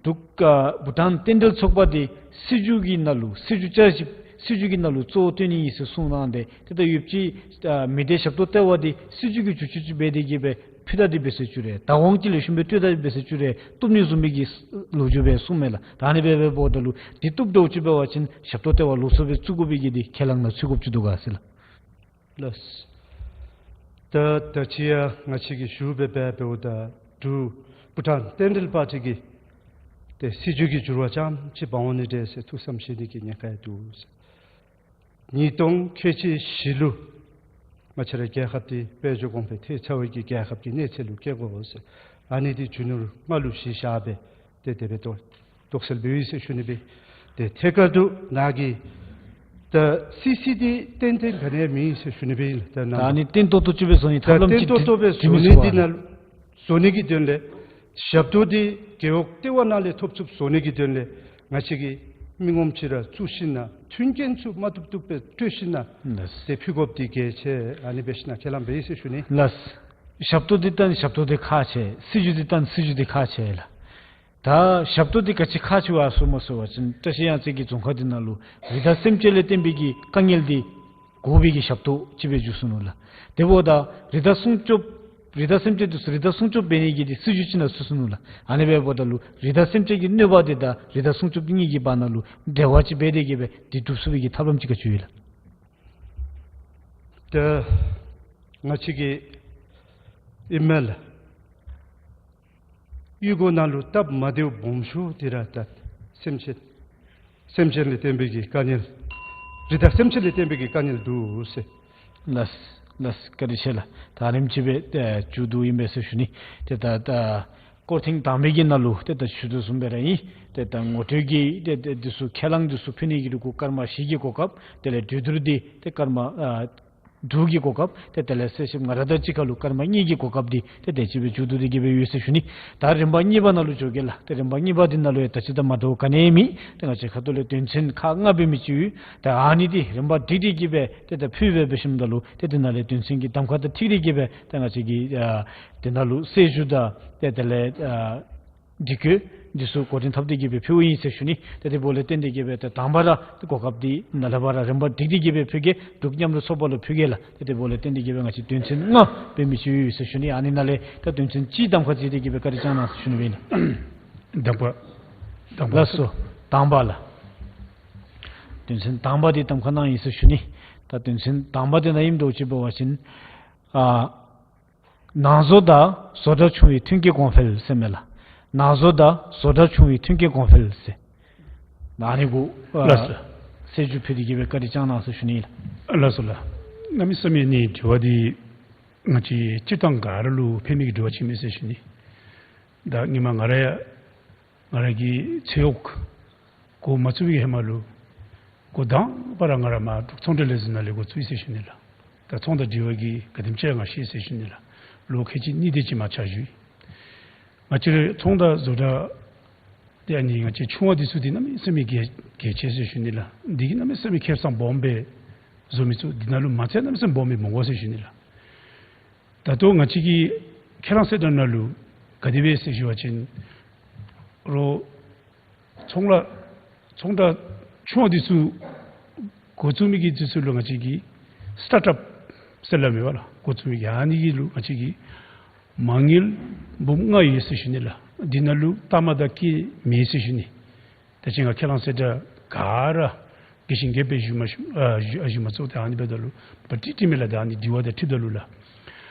འབྲུག་ཨ་བྷུ་ཊཱན་རྟེན་འབྲེལ་ཚོགས་པ་འདི་སྲིད་བྱུས་ཀྱི་ནང་ལུ་སྲིད་བྱུས་བསྐྱར་ཞིབ་སྲིད་བྱུས་ཀྱི་ནང་ལུ་གཙོ་བོ་བཏོན་ནི་ཨིན་ཟེར་གསུང་གནང་སྟེ་ཏེ་ད་ཡོདཔ་ཅིག་ཨ་མི་སྡེ་ཞབས་ཏོག་ལྟེ་བ་འདི་སྲིད་བྱུས་ཀྱི་བསྒྱུར་བཅོས་ཅིག་འབད་དེ་གིས་སྦེ་ཕུལ་ད་འདི་འབད་ཟེར་ཅིག་རེ་བདག་དབང་ཅིག་ལེགས་ཤོམ་སྦེ་སྤྲོད་ད་འདི་འབད་ཟེར་ཅིག་རེ་བཏུབ་ནི་བཟུམ་མའི་གི་ལོ་རྒྱུས་སྦེ་གསུངམ་མས་ལགས། ད་ཨ་ནི་སྦེ་འབདཝ་ད་ལུ་འདི་བཏུབ་འདྲཝ་ཅིག་འབད་བ་ཅིན་ཞབས་ཏོག་ལྟེ་བ་ལོགས་སུ་སྦེ་བཙུགས་དགོ་པའི་གི་འདི་ཁས་བླངས་ནང་ཚུད་དགོཔ་ཅིག་འདུག་ག་ཟེར་ལགས། ལགས། ད་ད་ཅི་ཡང་ང་བཅས་ཀྱིས་ཞུ་འབད་འབད་འབདཝ་ད་འབྲུག་བྷུ་ཊཱན་རྟེན་འབྲེལ་པར་ཊི་གི་ཏེ་སྲིད་བྱུས་ཀྱི་འགྱུར་བ་ཙམ་ཅིག་འབག་འོང་ནི་འདྲས་ཟེར་ཐུགས་བསམ་བཞེས་ནི་གི་ཉེན་ཁ་ཡང་འདུག་ཟེར། ཉིས་སྟོང་ཁལ་གཅིག་བཞི་ལུ་ང་བཅས་ར་རྒྱལ་ཁབ་འདི་དཔལ་འབྱོར་གོང་འཕེལ་ཐེབས་ཚར་བའི་གི་རྒྱལ་ཁབ་ཀྱི་གནས་ཚད་ལུ་བསྐྱལ་དགོ་ཟེར། ཨ་ནི་འདི་རྒྱུ་ནོར་ལྔ་ལུ་གཞི་བཞག་སྦེ་ཏེ་དེ་སྦེ་དོ་དོགས་སེལ་འབད་ཡི་ཟེར་ཞུ་ནི་སྦེ། ཏེ་ཐད་ཀར་དུ་ནཱ་གིས་ད་སི་སི་འདི་ཏན་ཏན་ག་ནི་ཡང་མེད་ཟེར་ཞུ་ནི་སྦེ་ཨིན་ལགས། ད་ནཱ་ད་ཨ་ནི་བརྟན་ཏོག་ཏོ་ཅིག་སྦེ་བཟོ་ནི་ད་ཐབས་ལམ་བརྟན་ཅིག་ཏོག་ཏོ་སྦེ་བཟོ་ནི་འདི་ནང་བཟོ་ནི་གི་དོན་ལས་ཞབས་ཏོག་འདི་རྒེད་འོག་ལྟེ་བ་ནང་ལས་ཐོབ་ཚུགསཔ་བཟོ་ནི་གི་དོན་ལས་ང་བཅས་ཀྱིས་མི་ངོམ་ཅིག་ར་བཙུགས་ཞིན་ན་མཐུན་རྐྱེན་ཚུ་མ་བཏུབ་བཏུབ་སྦེ་སྤྲོད་ཞིན་ན་ལགས། ཏེ་ཕུལ་དགོཔ་འདི་གལ་ཆེ། ཨ་ནི་འབད་ཞིན་ན་ཁས་བླངས་འབད་ཡི་ཟེར་ཞུ་ནི། ལགས། ཞབས་ཏོག་འདི་ད་ཞབས་ཏོག་འདི་ཁག་ཆེ། སྲིད་བྱུས་འདི་ད་སྲིད་བྱུས་འདི་ཁག་ཆེ་ལགས། ད་ཞབས་ཏོག་འདི་ག་ཅི་ཁག་ཆེ་བ་ཟེར་སྨོ་ཟེར་བ་ཅིན་བཀྲ་ཤིས་གཡང་རྩེ་གི་རྫོང་ཁག་འདི་ནང་ལུ་རི་དྭགས་སེམས་ཅན་ལས་བརྟེན་པའི་གི་དཀའ་ངལ་འདི་དགོ་པའི་གི་ཞབས་ཏོག་ཅིག་སྦེ་འགྱུར་སོ་ནུག་ལགས། དེ་འབདཝ་ད་རི་དྭགས་སྲུང་སྐྱོབ་རི་དྭགས་སེམས་ཅན་འདི་ཚུ་རི་དྭགས་སྲུང་སྐྱོབ་འབད་ནི་གི་འདི་སྲིད་བྱུས་ཅིག་ནང་ཚུད་སོ་ནུག་ལགས། ཨ་ནི་འབདཝ་ད་ལུ་རི་དྭགས་སེམས་ཅན་གྱི་གནོད་པ་འདི་དང་རི་དྭགས་སྲུང་སྐྱོབ་འདི་གཉིས་ཀྱི་བར་ན་ལུ་འབྲེལ་བ་ཅིག་འབད་དེ་གིས་སྦེ་འདི་སྒྲུབ་ཚུགས་པའི་གི་ཐབས་ལམ་ཅིག་ག་ཅི་ཡོད་ལགས། ད་ང་བཅས་ཀྱི་ཨིན་མས་ལགས། གཡུས་སྒོ་ནང་ལུ་སྟབས་མ་བདེཝ་སྦོམ་ཤོས་འདི་ར་ད་སེམས་ཅན་སེམས་ཅན་ལས་བརྟེན་པའི་གི་དཀའ་ངལ་རི་དྭགས་སེམས་ཅན་ལས་བརྟེན་པའི་གི་དཀའ་ངལ་འདུག་ཟེར། ལགས་ལགས། བཀའ་དྲིན་ཆེ་ལགས། ད་ཨ་ནེམ་ཅིག་སྦེ་ཏེ་མཇུག་བསྡུ་ཨིན་པས་ཟེར་ཞུ་ནི། ཏེ་ད་ད་སྐོར་ཐེངས་དང་པའི་གི་ནང་ལུ་ཏེ་ད་ཞུ་དོ་བཟུམ་སྦེ་ར་ཨིན། ཏེ་ད་ངོ་སྤྲོད་ཀྱི་ཏེ་ཏེ་འདི་ཚུ་ཁས་བླངས་འདི་ཚུ་ཕུལ་ནི་གི་རུང་སྐར་མ་བཞི་གི་གོ་སྐབས། དེ་ལས་གྲོས་བསྡུར་འདི་ཏེ་སྐར་མ་ཨ་དྲུག་གི་གོ་སྐབས། ཏེ་དེ་ལས་གསལ་བཤད་ང་ར་དང་གཅིག་ཁར་ལུ་སྐར་མ་གཉིས་ཀྱི་གོ་སྐབས་འདི་ཏེ་དེ་ཅིག་སྦེ་མཇུག་བསྡུ་སྟེ་གིས་སྦེ་ཡོད་ཟེར་ཞུ་ནི། ད་རིམ་པ་གཉིས་པ་ནང་ལུ་འགྱོ་གེ་ལགས། ཏེ་རིམ་པ་གཉིས་པ་འདི་ནང་ལུ་ཡང་ད་ཅི་དང་མ་འདྲཝ་ག་ནི་ཡང་མེད། ཏེ་ང་བཅས་ཁ་ཐུག་ལས་དོན་ཚན་ཁག་ལྔ་འབད་མི་ཅིག་ཡོད། ད་ཨ་ནི་འདི་རིམ་པ་སྒྲིག་སྒྲིག་གིས་སྦེ་ཏེ་ད་ཕུལ་སྦེ་འབད་ཞིནམ་ད་ལུ་ཏེ་དེ་ནང་ལས་དོན་ཚན་གྱི་གདམ་ཁ་དང་འཁྲིལ་ཏེ་གིས་སྦེ་ཏེ་ང་བཅས་ཀྱིས་ཨ་དེ་ནང་ལུ་གསལ་ཞུ་དང་ཏེ་དེ་ལས་ཨ་འདི་གི་ འདི་ཚུ་འགོ་འདྲེན་འཐབ་སྟེ་གི་སྦེ་ཕུལཝ་ཨིན་ཟེར་ཞུ་ནི། ཏེ་དེ་འབདཝ་ལས་བརྟེན་ཏེ་གི་སྦེ་ཏེ་དང་པ་ར་ཏེ་གོ་སྐབས་འདི་ནཱ་ལས་ཕར་ར་རིམ་པ་སྒྲིག་སྟེ་གི་སྦེ་ཕུལ་གེ། འབྲུག་མཉམ་རུབ་ཚོགས་པ་ལུ་ཕུལ་གེ་ལགས། ཏེ་དེ་འབདཝ་ལས་བརྟེན་ཏེ་གི་སྦེ་ང་བཅས་དོན་ཚན་ལྔ་འབད་མི་ཅིག་ཡོད་ཟེར་ཞུ་ནི། ཨ་ནི་ནང་ལས་ད་དོན་ཚན་གཅིག་གདམ་ཁ་བྱས་ཏེ་གི་སྦེ་བཀའ་དྲིན་བསྐྱང་གནང་ཟེར་ཞུ་ནི་སྦེ་ཨིན། དང་པ། དང་པ། ལགས་སོ། དང་པ་ལགས། དོན་ཚན་དང་པ་འདི་གདམ་ཁ་གནང་ཡི་ཟེར་ཞུ་ནི། ད་དོན་ཚན་དང་པ་འདི་ནང་ཨིནམ་འདྲཝ་ཅིག་འབད་བ་ཅིན་ཨ་ནང་བཟོ་དང་བཟོ་གྲྭ་ཆུང་བའི་མཐུན་རྐྱེན་གོང་འཕེལ་ཟེར་མས་ལགས། ནང་བཟོ་དང་བཟོ་གྲྭ་ཆུང་བའི་མཐུན་རྐྱེན་གོང་འཕེལ་ཟེར། ཨ་ནི་གུ་ཨ་ལགས་སོ། གསལ་ཞུ་ཕུལ་ཏེ་གི་སྦེ་བཀའ་དྲིན་བསྐྱང་གནང་ཟེར་ཞུ་ནི་ལགས། ལགས་སོ་ལགས། གནམ་མེད་ས་མེད་ཨ་ནི་དྲི་བ་འདི་ང་བཅས་སྤྱིར་བཏང་ག་ར་ལུ་ཕན་མི་གི་དྲི་བ་ཅིག་མས་ཟེར་ཞུ་ནི། ད་སྔོན་མ་ང་ར་ཡང་ང་ར་གི་ཚེ་གཡོག་འགོ་མ་བཙུགས་པའི་ཧེ་མ་ལུ་འགོ་དང་པ་ར་ང་ར་མར་འབྲུག་ཚོང་འབྲེལ་ལས་འཛིན་ནང་ལས་འགོ་བཙུགས་ཡི་ཟེར་ཞུ་ནི་ལགས། ད་ཚོང་དང་འབྲེལ་བ་གི་ག་དེམ་ཅིག་ང་ཤེས་ཟེར་ཞུ་ནི་ལགས། ལོ་ཁལ་གཅིག་གཉིས་དེ་ཅིག་མར་ཕྱག་ཞུ་ཡི། ང་བཅས་ར་ཚོང་དང་བཟོ་གྲྭ་འདི་ཨ་ནི་ང་བཅས་ཆུང་བ་འདི་ཚུ་འདི་གནམ་མེད་ས་མེད་གལ་གལ་ཆེ་ཟེར་ཞུ་ནི་ལགས། འདི་གིས་གནམ་མེད་ས་མེད་ཁེ་སང་སྦོམ་སྦེ་བཟོ་མི་ཚུགས། འདི་ནང་ལུ་མ་རྩ་གནམ་མེད་ས་མེད་སྦོམ་སྦེ་མི་དགོ་ཟེར་ཞུ་ནི་ལགས། ད་ལྟོ་ང་བཅས་ཀྱི་ཁྱེད་རང་གསལ་བསྒྲགས་ནང་ལུ་ག་དེ་སྦེ་ཟེར་ཞུ་བ་ཅིན་རོགས་ཚོང་ལཱ་ཚོང་གྲྭ་ཆུང་བ་འདི་ཚུ་འགོ་བཙུགས་མི་གི་འདི་ཚུ་ལུ་ང་བཅས་ཀྱིས་སི་ཊཱརཊ་ཨཔ་ཟེར་སླབ་མས་པ་ལགས། འགོ་བཙུགས་མི་གི་ཨ་ནི་གི་ལུ་ང་བཅས་ཀྱིས་མ་དངུལ་འབུམ་ལྔ་ཡོད་ཟེར་ཞུ་ནི་ལགས། འདི་ནང་ལུ་ལྟག་མ་དང་སྐྱེད་མེད་ཟེར་ཞུ་ནི། ད་ཅི་ང་ཁས་བླངས་གསལ་བསྒྲགས་ག་ར་རྒྱས་ཤིང་རྒྱས་པ་སྦེ་ཞུ་མ་ཞུ་ཨ་ཞུ་ཨ་ཞུ་མ་ཚུགས། ད་ཨ་ནི་འབདཝ་ད་ལུ་པ་ཏི་ཏི་མེད་ལགས། ད་ཨ་ནི་དྲི་བ་དང་འཁྲིལཝ་ད་ལུ་ལགས།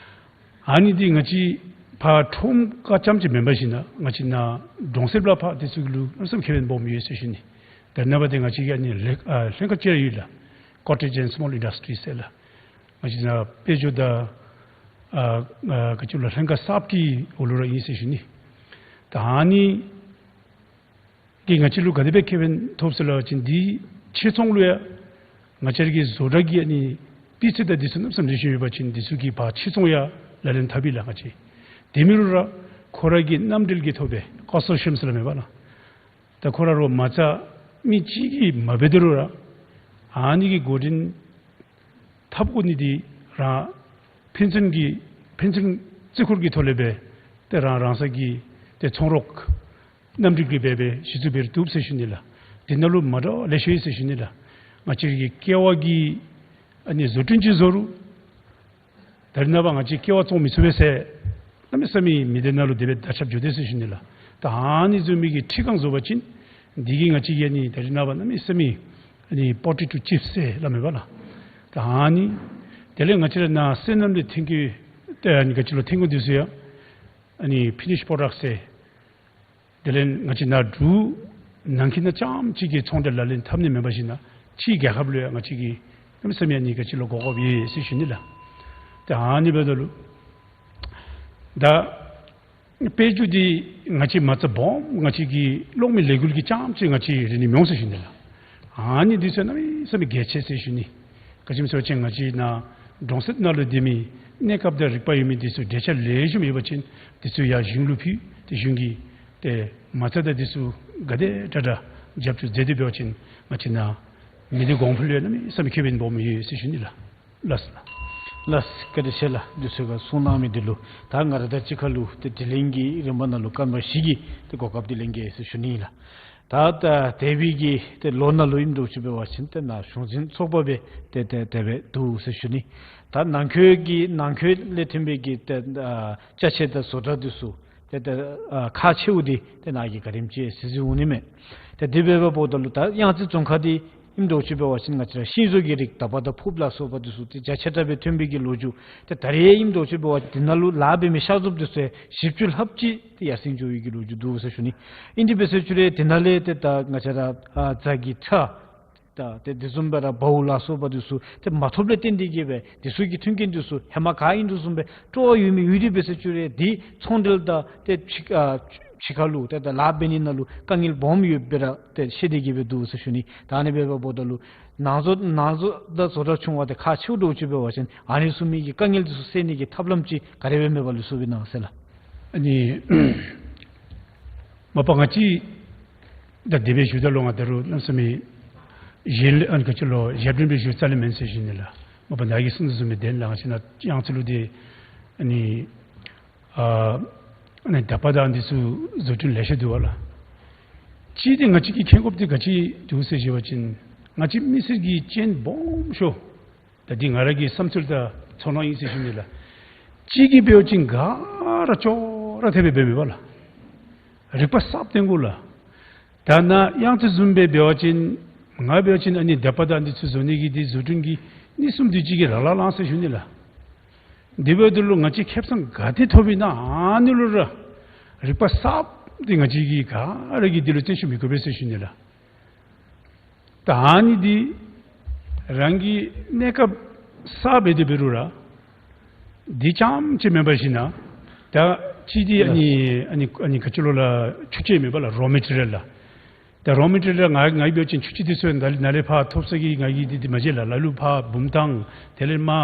ཨ་ནི་འདི་ང་བཅས་ཕར་ཁྲོམ་ཁ་རྐྱངམ་ཅིག་མེན་པར་ཞིན་ན་ང་བཅས་ནཱ་གྲོང་གསེབ་ལུ་ཕར་འདི་ཚུ་ལུ་གནམ་མེད་ས་མེད་ཁེ་ཕན་སྦོམ་ཡོད་ཟེར་ཞུ་ནི། ད་རེས་ནངས་པ་འདི་ང་བཅས་ཀྱི་ཨ་ནི་ལྷན་ཨ་ལྷན་ཁག་ཅིག་ར་ཡོད་ལགས། Cottage and Small Industries ཟེར་ལགས། ང་བཅས་ནཱ་དཔལ་འབྱོར་དང་ཨ་ཨ་ག་ཅི་ལོ་ལྷན་ཁག་གསརཔ་གི་འོག་ལུ་ར་ཨིན་ཟེར་ཞུ་ནི། ད་ཨ་ནི་འདི་ང་བཅས་ལུ་ག་དེ་སྦེ་ཁེ་ཕན་ཐོབ་ཟེར་སླབ་པ་ཅིན་འདི་ཕྱིར་ཚོང་ལུ་ཡང་ང་བཅས་ར་གི་བཟོ་གྲྭ་གི་ཨ་ནི་སྤུས་ཚད་དང་འདི་ཚུ་གནམ་མེད་ས་མེད་རེ་ཞིག་ཡོད་པ་ཅིན་འདི་ཚུ་གིས་ཕར་ཕྱིར་ཚོང་ཡང་ལག་ལེན་འཐབ་ཨིན་ལགས། ང་བཅས་དེ་མེན་རུང་ར་ཁོ་ར་གི་མཉམ་འབྲེལ་གྱི་ཐོག་སྦེ་ཀོན་སོར་ཤིཡམ་ཟེར་སླབ་མས་པ་ལགས། ད་ཁོ་ར་རོགས་མ་རྩ་མི་གཅིག་གིས་མ་འབད་དེ་རུང་ར་ཨ་ནི་གི་འགོ་འདྲེན་འཐབ་དགོ་ནི་འདི་རང་ཕན་ཚུན་གྱི་ཕན་ཚུན་བརྩི་བཀུར་གྱི་ཐོག་ལས་སྦེ་ཏེ་རང་རང་སོ་གི་ཏེ་ཚོང་རོགས་མཉམ་འབྲེལ་གྱི་སྦེ་སྦེ་གཞི་བཙུགས་འབད་རུང་བཏུབ་ཟེར་ཞུ་ནི་ལགས། དེ་ནང་ལུ་མ་འདྲཝ་ལེ་ཤ་ཡོད་ཟེར་ཞུ་ནི་ལགས། ང་བཅས་ར་གི་ཀེ་བ་གི་ཨ་ནི་བཟོ་སྐྲུན་ཅིག་བཟོ་རུང་ད་རེས་ནངས་པ་ང་བཅས་ཀེ་བ་བཙོང་མི་ཚུགས་པས་ཟེར་གནམ་མེད་ས་མེད་མི་སྡེ་ནང་ལུ་དེ་སྦེ་དར་ཁྱབ་འགྱོ་དེས་ཟེར་ཞུ་ནི་ལགས། ད་ཨ་ནི་བཟུམ་མའི་གི་འཕྲུལ་ཁང་བཟོ་བ་ཅིན་འདི་གིས་ང་བཅས་ཀྱི་ཨ་ནི་ད་རེས་ནངས་པ་གནམ་མེད་ས་མེད་ཨ་ནི་པོ་ཊེ་ཊོ་ཅིབས་ཟེར་སླབ་མས་པ་ལགས། ད་ཨ་ནི་དེ་ལས་ང་བཅས་ར་ནཱ་སོ་ནམ་ལས་ཐོན་སྐྱེད་ཏེ་ཨ་ནི་ག་ཅི་ལོ་ཐོན་ཁུངས་འདི་ཚུ་ཡང་ཨ་ནི་ཕི་ནིཤ་པོ་རོ་ཌཀཊ་ཟེར། དེ་ལས་ང་བཅས་ནཱ་འབྲུག་ནང་འཁོད་ནང་རྐྱངམ་ཅིག་གི་ཚོང་འབྲེལ་ལག་ལེན་འཐབ་ནི་མེན་པར་ཞིན་ན་ཕྱིའི་རྒྱལ་ཁབ་ལུ་ཡང་ང་བཅས་ཀྱིས་གནམ་མེད་ས་མེད་ཨ་ནི་ག་ཅི་ལོ་གོ་སྐབས་ཡོད་ཟེར་ཞུ་ནི་ལགས། ཏེ་ཨ་ནི་འབདཝ་ད་ལུ་ད་དཔལ་འབྱོར་འདི་ང་བཅས་མ་རྩ་སྦོམ་ང་བཅས་ཀྱི་གློག་མེ་ལས་འགུལ་གྱི་རྐྱངམ་ཅིག་ང་བཅས་རེ་ནི་མི་འོང་ཟེར་ཞུ་ནི་ལགས། ཨ་ནི་འདི་ཚུ་གནམ་མེད་ས་མེད་གལ་ཆེ་ཟེར་ཞུ་ནི། ག་ཅི་སྨོ་ཟེར་བ་ཅིན་ང་བཅས་ནཱ་གྲོང་གསེབ་ནང་ལུ་སྡོད་མི་གནས་སྐབས་དང་རིག་པ་ཡོད་མི་འདི་ཚུ་འབྲེལ་ཆ་ལེགས་ཤོམ་ཡོད་པ་ཅིན་འདི་ཚུ་ཡར་གཞུང་ལུ་ཕུལ་ཏེ་གཞུང་གིས་ཏེ་མ་རྩ་དང་འདི་ཚུ་ག་དེ་དྲག་དྲག་རྒྱབ་སྐྱོར་མཛད་དེ་འབད་བ་ཅིན་ང་བཅས་ནཱ་མི་སྡེ་གོང་འཕེལ་ཡང་གནམ་མེད་ས་མེད་ཁེ་ཕན་སྦོམ་ཡོད་ཟེར་ཞུ་ནི་ལགས། ལགས་སོ་ལགས། ལགས་སོ་བཀའ་དྲིན་ཆེ་ལགས། འདི་ཚུ་ག་གསུང་གནང་མི་འདི་ལུ་ད་ང་ར་དང་གཅིག་ཁར་ལུ་ཏེ་དྲི་ལན་གྱི་རིམ་པ་ནང་ལུ་རྐངམ་བཞི་གི་ཏེ་གོ་སྐབས་འདི་ལེན་གེ་ཟེར་ཞུ་ནི་ལགས། ད་ད་འདས་པའི་གི་ཏེ་ལོ་ནང་ལུ་ཨིནམ་འདྲཝ་ཅིག་འབད་བ་ཅིན་ཏེ་ནཱ་གཞུང་འཛིན་ཚོགས་པ་སྦེ་ཏེ་ཏེ་དེ་སྦེ་འདུག་ཟེར་ཞུ་ནི། ད་ནང་འཁོད་ཀྱི་ནང་འཁོད་ལས་ཐོན་པའི་གི་ཏེ་ཨ་ཅ་ཆས་དང་བཟོ་གྲྭ་འདི་ཚུ་ཏེ་ཏེ་ཨ་ཁག་ཆེཝ་འདི་ཏེ་ནཱ་གིས་ག་དེམ་ཅིག་གཟིགས་གཟིགསཔ་འོང་ནི་མས། ཏེ་དེ་སྦེ་འབདཝ་ད་ལུ་ད་གཡང་རྩེ་རྫོང་ཁག་འདི་ཨིནམ་འདྲཝ་ཅིག་འབད་བ་ཅིན་ང་བཅས་ར་ཤིང་བཟོ་གི་རིགས་དག་པ་དང་ཕུརཔ་ལ་སོགས་པ་འདི་ཚུ་ཏེ་རྒྱ་ཆེ་དྲགས་སྦེ་ཐོན་པའི་གི་ལོ་རྒྱུས། ཏེ་ད་རེས་ཨིནམ་འདྲཝ་ཅིག་འབད་བ་འདི་ནང་ལུ་ལཱ་འབད་མི་ཤ་ཟུརཔ་འདི་ཚུ་བཞི་བཅུ་ལྷགཔ་ཅིག་ཏེ་ཡར་སེང་འགྱོ་བའི་གི་ལོ་རྒྱུས་འདུག་ཟེར་ཞུ་ནི། ཨིན་དེ་འབད་ཟེར་ཞུ་རུང་དེ་ནང་ལས་ཏེ་ད་ང་བཅས་ར་ཨ་རྫ་གི་ཁྲ་དང་ཏེ་དེ་བཟུམ་སྦེ་ར་བའུ་ལ་སོགས་པ་འདི་ཚུ་ཏེ་མ་ཐོབ་ལས་བརྟེན་ཏེ་གི་སྦེ་འདི་ཚུ་གི་མཐུན་རྐྱེན་འདི་ཚུ་ཧེ་མ་ག་ཨིནམ་དོ་བཟུམ་སྦེ་སྤྲོ་བ་ཡོད་མི་ཡོད་དེ་འབད་ཟེར་ཞུ་རུང་འདི་ཚོང་འབྲེལ་དང་ཏེ་ཕྱི་ཨ་ཕྱི་ཁ་ལུ་ཏེ་ད་ལཱ་འབད་ནི་ནང་ལུ་དཀའ་ངལ་སྦོམ་ཡོདཔ་སྦེ་ར་ཏེ་ཤེས་ཏེ་གི་སྦེ་འདུག་ཟེར་ཞུ་ནི། ད་ཨ་ནི་སྦེ་འབདཝ་ད་ལུ་ནང་བཟོ་ནང་བཟོ་དང་བཟོ་གྲྭ་ཆུང་བ་དེ་ཁག་ཆེཝ་འདྲཝ་ཅིག་འབད་བ་ཅིན་ཨ་ནི་ཚུ་མི་གི་དཀའ་ངལ་འདི་ཚུ་སེལ་ནི་གི་ཐབས་ལམ་ཅིག་ག་དེ་སྦེ་མེད་པ་ལུ་གསུངས་པའི་ནང་གསལ་ལགས། ཨ་ནི་མ་པ་ང་བཅས་ད་དེ་སྦེ་ཞུཝ་ད་ལུ་ང་ད་རུང་གནམ་མེད་ས་མེད་གཞན་ལས་ཨ་ནི་ག་ཅི་ལོ་ཞབས་དྲུང་སྦེ་ཞུ་རྩ་ལས་མེན་ཟེར་ཞུ་ནི་ལགས། མ་པ་ནཱ་གིས་གསུངས་དོ་བཟུམ་སྦེ་བདེན་ལགས། ང་བཅས་ནཱ་གཡང་རྩེ་ལུ་འདི་ཨ་ནི་ཨ་ནི་དག་པ་དང་འདི་ཚུ་བཟོ་སྐྲུན་ལེ་ཤ་འདུག་པ་ལགས། གཅིག་འདི་ང་བཅས་ཀྱིས་མཁྱེན་དགོཔ་འདི་ག་ཅི་འདུག་ཟེར་ཞུ་བ་ཅིན་ང་བཅས་མི་སེར་གྱི་སྤྱན་སྦོམ་ཤོས། ད་འདི་ང་ར་གི་བསམ་ཚུལ་དང་ཚོར་སྣང་ཨིན་ཟེར་ཞུ་ནི་ལགས། གཅིག་གིས་འབད་བ་ཅིན་ག་ར་ཅོག་ར་འཐདཔ་སྦེ་འབད་མི་འབད་ལགས། རིག་པ་གསརཔ་བཏོན་དགོ་ལགས། ད་ནཱ་ཡང་ཅིན་བཟུམ་སྦེ་འབད་བ་ཅིན་ང་འབད་བ་ཅིན་ཨ་ནི་དེ་པ་དང་འདི་ཚུ་བཟོ་ནི་གི་འདི་བཟོ་སྐྲུན་གྱི་གནས་ཚུལ་འདི་གཅིག་གིས་ར་ལ་ལང་ཟེར་ཞུ་ནི་ལགས། དེ་འབདཝ་ད་ལུ་ང་བཅས་ཁེ་སང་ག་ཏེ་ཐོབ་ཨིན་ན་ཨ་ནི་ལུ་ར་རིག་པ་གསརཔ་འདི་ང་བཅས་ཀྱིས་ག་ར་གིས་འདི་ལུ་བརྩོན་ཤུགས་མི་དགོ་པས་ཟེར་ཞུ་ནི་ལགས། ད་ཨ་ནི་འདི་རང་གི་གནས་སྐབས་གསརཔ་འབད་དེ་འབད་རུང་ར་འདི་རྐྱངམ་ཅིག་མེན་པར་ཞིན་ན་ད་གཅིག་འདི་ཨ་ནི་ཨ་ནི་ཨ་ནི་ག་ཅི་ལོ་ལགས། ཆུ་ཆེ་མེན་པ་ལགས། རོ་མེ་ཊི་རི་ཡལ་ལགས། ད་རོ་མེ་ཊི་རི་ཡལ་ང་ང་འབད་བ་ཅིན་ཆུ་ཆེ་འདི་ཚུ་ནཱ་ལས་ནཱ་ལས་ཕར་ཐོབ་ས་གི་ང་གིས་འདི་འདི་མ་མཇལ་ལགས། ལ་ལུ་ཕར་བུམ་ཐང་དེ་ལས་མར་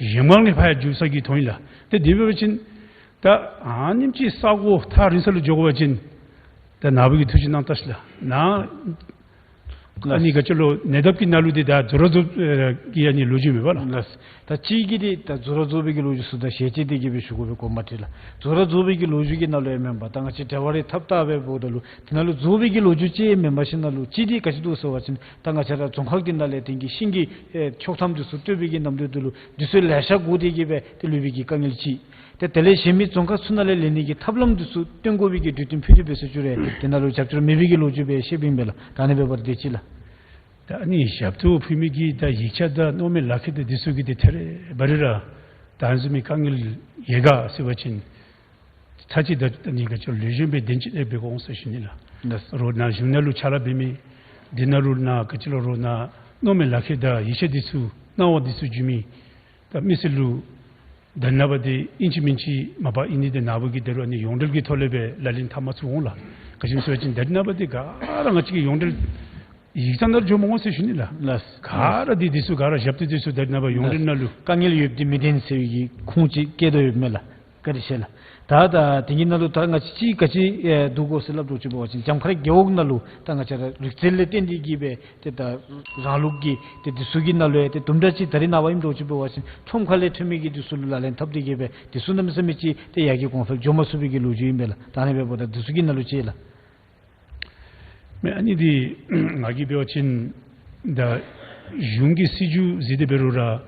གཞལམ་སྒང་ལས་ཕར་ཡར་འགྱོ་ས་གི་མཐོང་ཡི་ལགས། ཏེ་དེ་འབད་བ་ཅིན་ད་ཨ་ནེམ་ཅིག་ས་གོ་ཐག་རིང་ས་ལུ་འགྱོ་དགོ་པ་ཅིན་ད་ནཱ་བུ་གིས་ཐུགས་ཅིག་གནང་ད་ཤིག་ལགས། ནཱ་ཨ་ནི་ག་ཅི་ལོ་ནད་ཐབ་ཀྱི་ནང་ལུ་འདི་ད་ཛོ་ར་ཛོ་ཨེ་གི་ཨ་ནི་ལོ་རྒྱུས་མེན་པ་ལགས། ལགས། ད་གཅིག་གིས་འདི་ད་ཛོ་ར་ཛོ་བའི་གི་ལོ་རྒྱུས་ཚུ་དང་ཞལ་ཕྱེ་སྟེ་གི་སྦེ་ཞུ་དགོ་པའི་དགོངསམ་ཁྲེལ་ལགས། ཛོ་ར་ཛོ་བའི་གི་ལོ་རྒྱུས་ཀྱི་ནང་ལུ་ཡང་མེན་པར་ད་ང་བཅས་འབྲེལ་བ་རེ་འཐབ་འཐབ་སྦེ་འབདཝ་ད་ལུ་དེ་ནང་ལུ་ཛོ་བའི་གི་ལོ་རྒྱུས་ཅིག་མེན་པར་ཞིན་ན་ལུ་གཅིག་འདི་ག་ཅི་འདུག་ཟེར་བ་ཅིན་ད་ང་བཅས་ར་རྫོང་ཁག་འདི་ནང་ལས་དེང་གི་ཤིང་གི་ཨེ་ཆོག་ཐམ་འདི་ཚུ་སྤྲོད་པའི་གི་ནམ་དུས་འདི་ལུ་འདི་ཚུ་ལེ་ཤ་དགོ་སྟེ་གི་སྦེ་ཏེ་ལུས་པའི་གི་དཀའ་ངལ་ཅིག། ཏེ་དེ་ལས་གཞན་མི་རྫོང་ཁག་ཚུ་ནང་ལས་ལེན་ནི་གི་ཐབས་ལམ་འདི་ཚུ་སྟོན་དགོ་པའི་གི་འདྲི་རྟེན་ཕུལ་ཏེ་འབད་ས་ཅིག་ར་དེ་ནང་ལུ་རྒྱབ་སྐྱོར་མེད་པའི་གི་ལོ་རྒྱུས་སྦེ་བཤདཔ་ཨིན་པས་ལགས། ད་ཨ་ནི་འབདཝ་ད་དེ་ཅིག་ལགས། ད་ཨ་ནི་ཞབས་ཏོག་ཕུལ་མི་གི་ད་ཡིག་ཆ་དང་མནོ་མེད་ལག་ཁྱེར་དང་འདི་ཚུ་གི་ཏེ་ཐད་རི་བ་རི་ར་ད་ཨ་ནི་བཟུམ་མའི་དཀའ་ངལ་ཡོད་ག་ཟེར་བ་ཅིན་ཚར་གཅིག་ད་ཨ་ནི་ག་ཅི་ལོ་གཞོན་པའི་གདན་ཅིག་ལས་འབད་དགོ་འོང་ཟེར་ཞུ་ནི་ལགས། ལགས། རོགས་ནཱ་གཞུང་ནང་ལུ་ཕྱག་ལཱ་འབད་མི་འདི་ནང་ལུ་ནཱ་ག་ཅི་ལོ་རོགས་ནཱ་མནོ་མེད་ལག་ཁྱེར་དང་ཡིག་ཆ་འདི་ཚུ་གནང་བ་འདི་ཚུ་འབྱོན་མི་ད་མི་སེར་ལུ་ད་རེས་ནངས་པ་འདི་ཨིན་ཅི་མིན་ཅི་མ་པ་ཨིན་ནི་འདི་ནཱ་བུ་གིས་ད་རུང་ཨ་ནི་ཡོངས་འབྲེལ་གྱི་ཐོག་ལས་སྦེ་ལག་ལེན་འཐབ་མ་ཚུགས་འོང་ལགས། ག་ཅི་སྨོ་ཟེར་བ་ཅིན་ད་རེས་ནངས་པ་འདི་ག་ར་ང་བཅས་ཀྱི་ཡོངས་འབྲེལ་ཡིག་ཚང་ནང་འགྱོ་མི་འོང་ཟེར་ཞུ་ནི་ལགས། ལགས། ག་ར་འདི་འདི་ཚུ་ག་ར་ཞབས་ཏོག་འདི་ཚུ་ད་རེས་ནངས་པ་ཡོངས་འབྲེལ་ནང་ལུ་དཀའ་ངལ་ཡོདཔ་འདི་མི་བདེན་ཟེར་བའི་གི་ཁུངས་ཅིག་བཀལ་དོ་ཡོདཔ་མས་ལགས། བཀའ་དྲིན་ཆེ་ལགས། ད་ད་དེ་གི་ནང་ལུ་ད་ང་བཅས་ཅིག་ག་ཅི་ཨེ་འདུག་གོ་ཟེར་སླབ་འགྱོ་ཅི་འབད་བ་ཅིན་འཇམ་དཀར་རྒེད་འོག་ནང་ལུ་ད་ང་བཅས་ར་རིག་རྩལ་ལས་བརྟེན་ཏེ་གི་སྦེ་ཏེ་ད་རང་ལུགས་ཀྱི་ཏེ་འདི་ཚུ་གི་ནང་ལུ་ཡང་ཏེ་དུམ་གྲ་ཅིག་ད་རེས་ནངས་པ་ཨིནམ་འགྱོ་ཅི་འབད་བ་ཅིན་ཁྲོམ་ཁ་ལས་ཐོན་མི་གི་འདི་ཚུ་ལུ་ལག་ལེན་འཐབ་སྟེ་གི་སྦེ་འདི་ཚུ་གནམ་མེད་ས་མེད་ཅིག་ཏེ་ཡར་རྒྱས་གོང་འཕེལ་འགྱོ་མ་ཚུགས་པའི་གི་ལོ་རྒྱུས་ཨིན་པས་ལགས། ད་ཨ་ནི་འབདཝ་ད་འདི་ཚུ་གི་ནང་ལུ་ཅིག་ལགས། མེན་ཨ་ནི་འདི་ང་གིས་འབད་བ་ཅིན་ད་གཞུང་གི་སྲིད་བྱུས་གཟིགས་ཏེ་འབད་རུང་ར་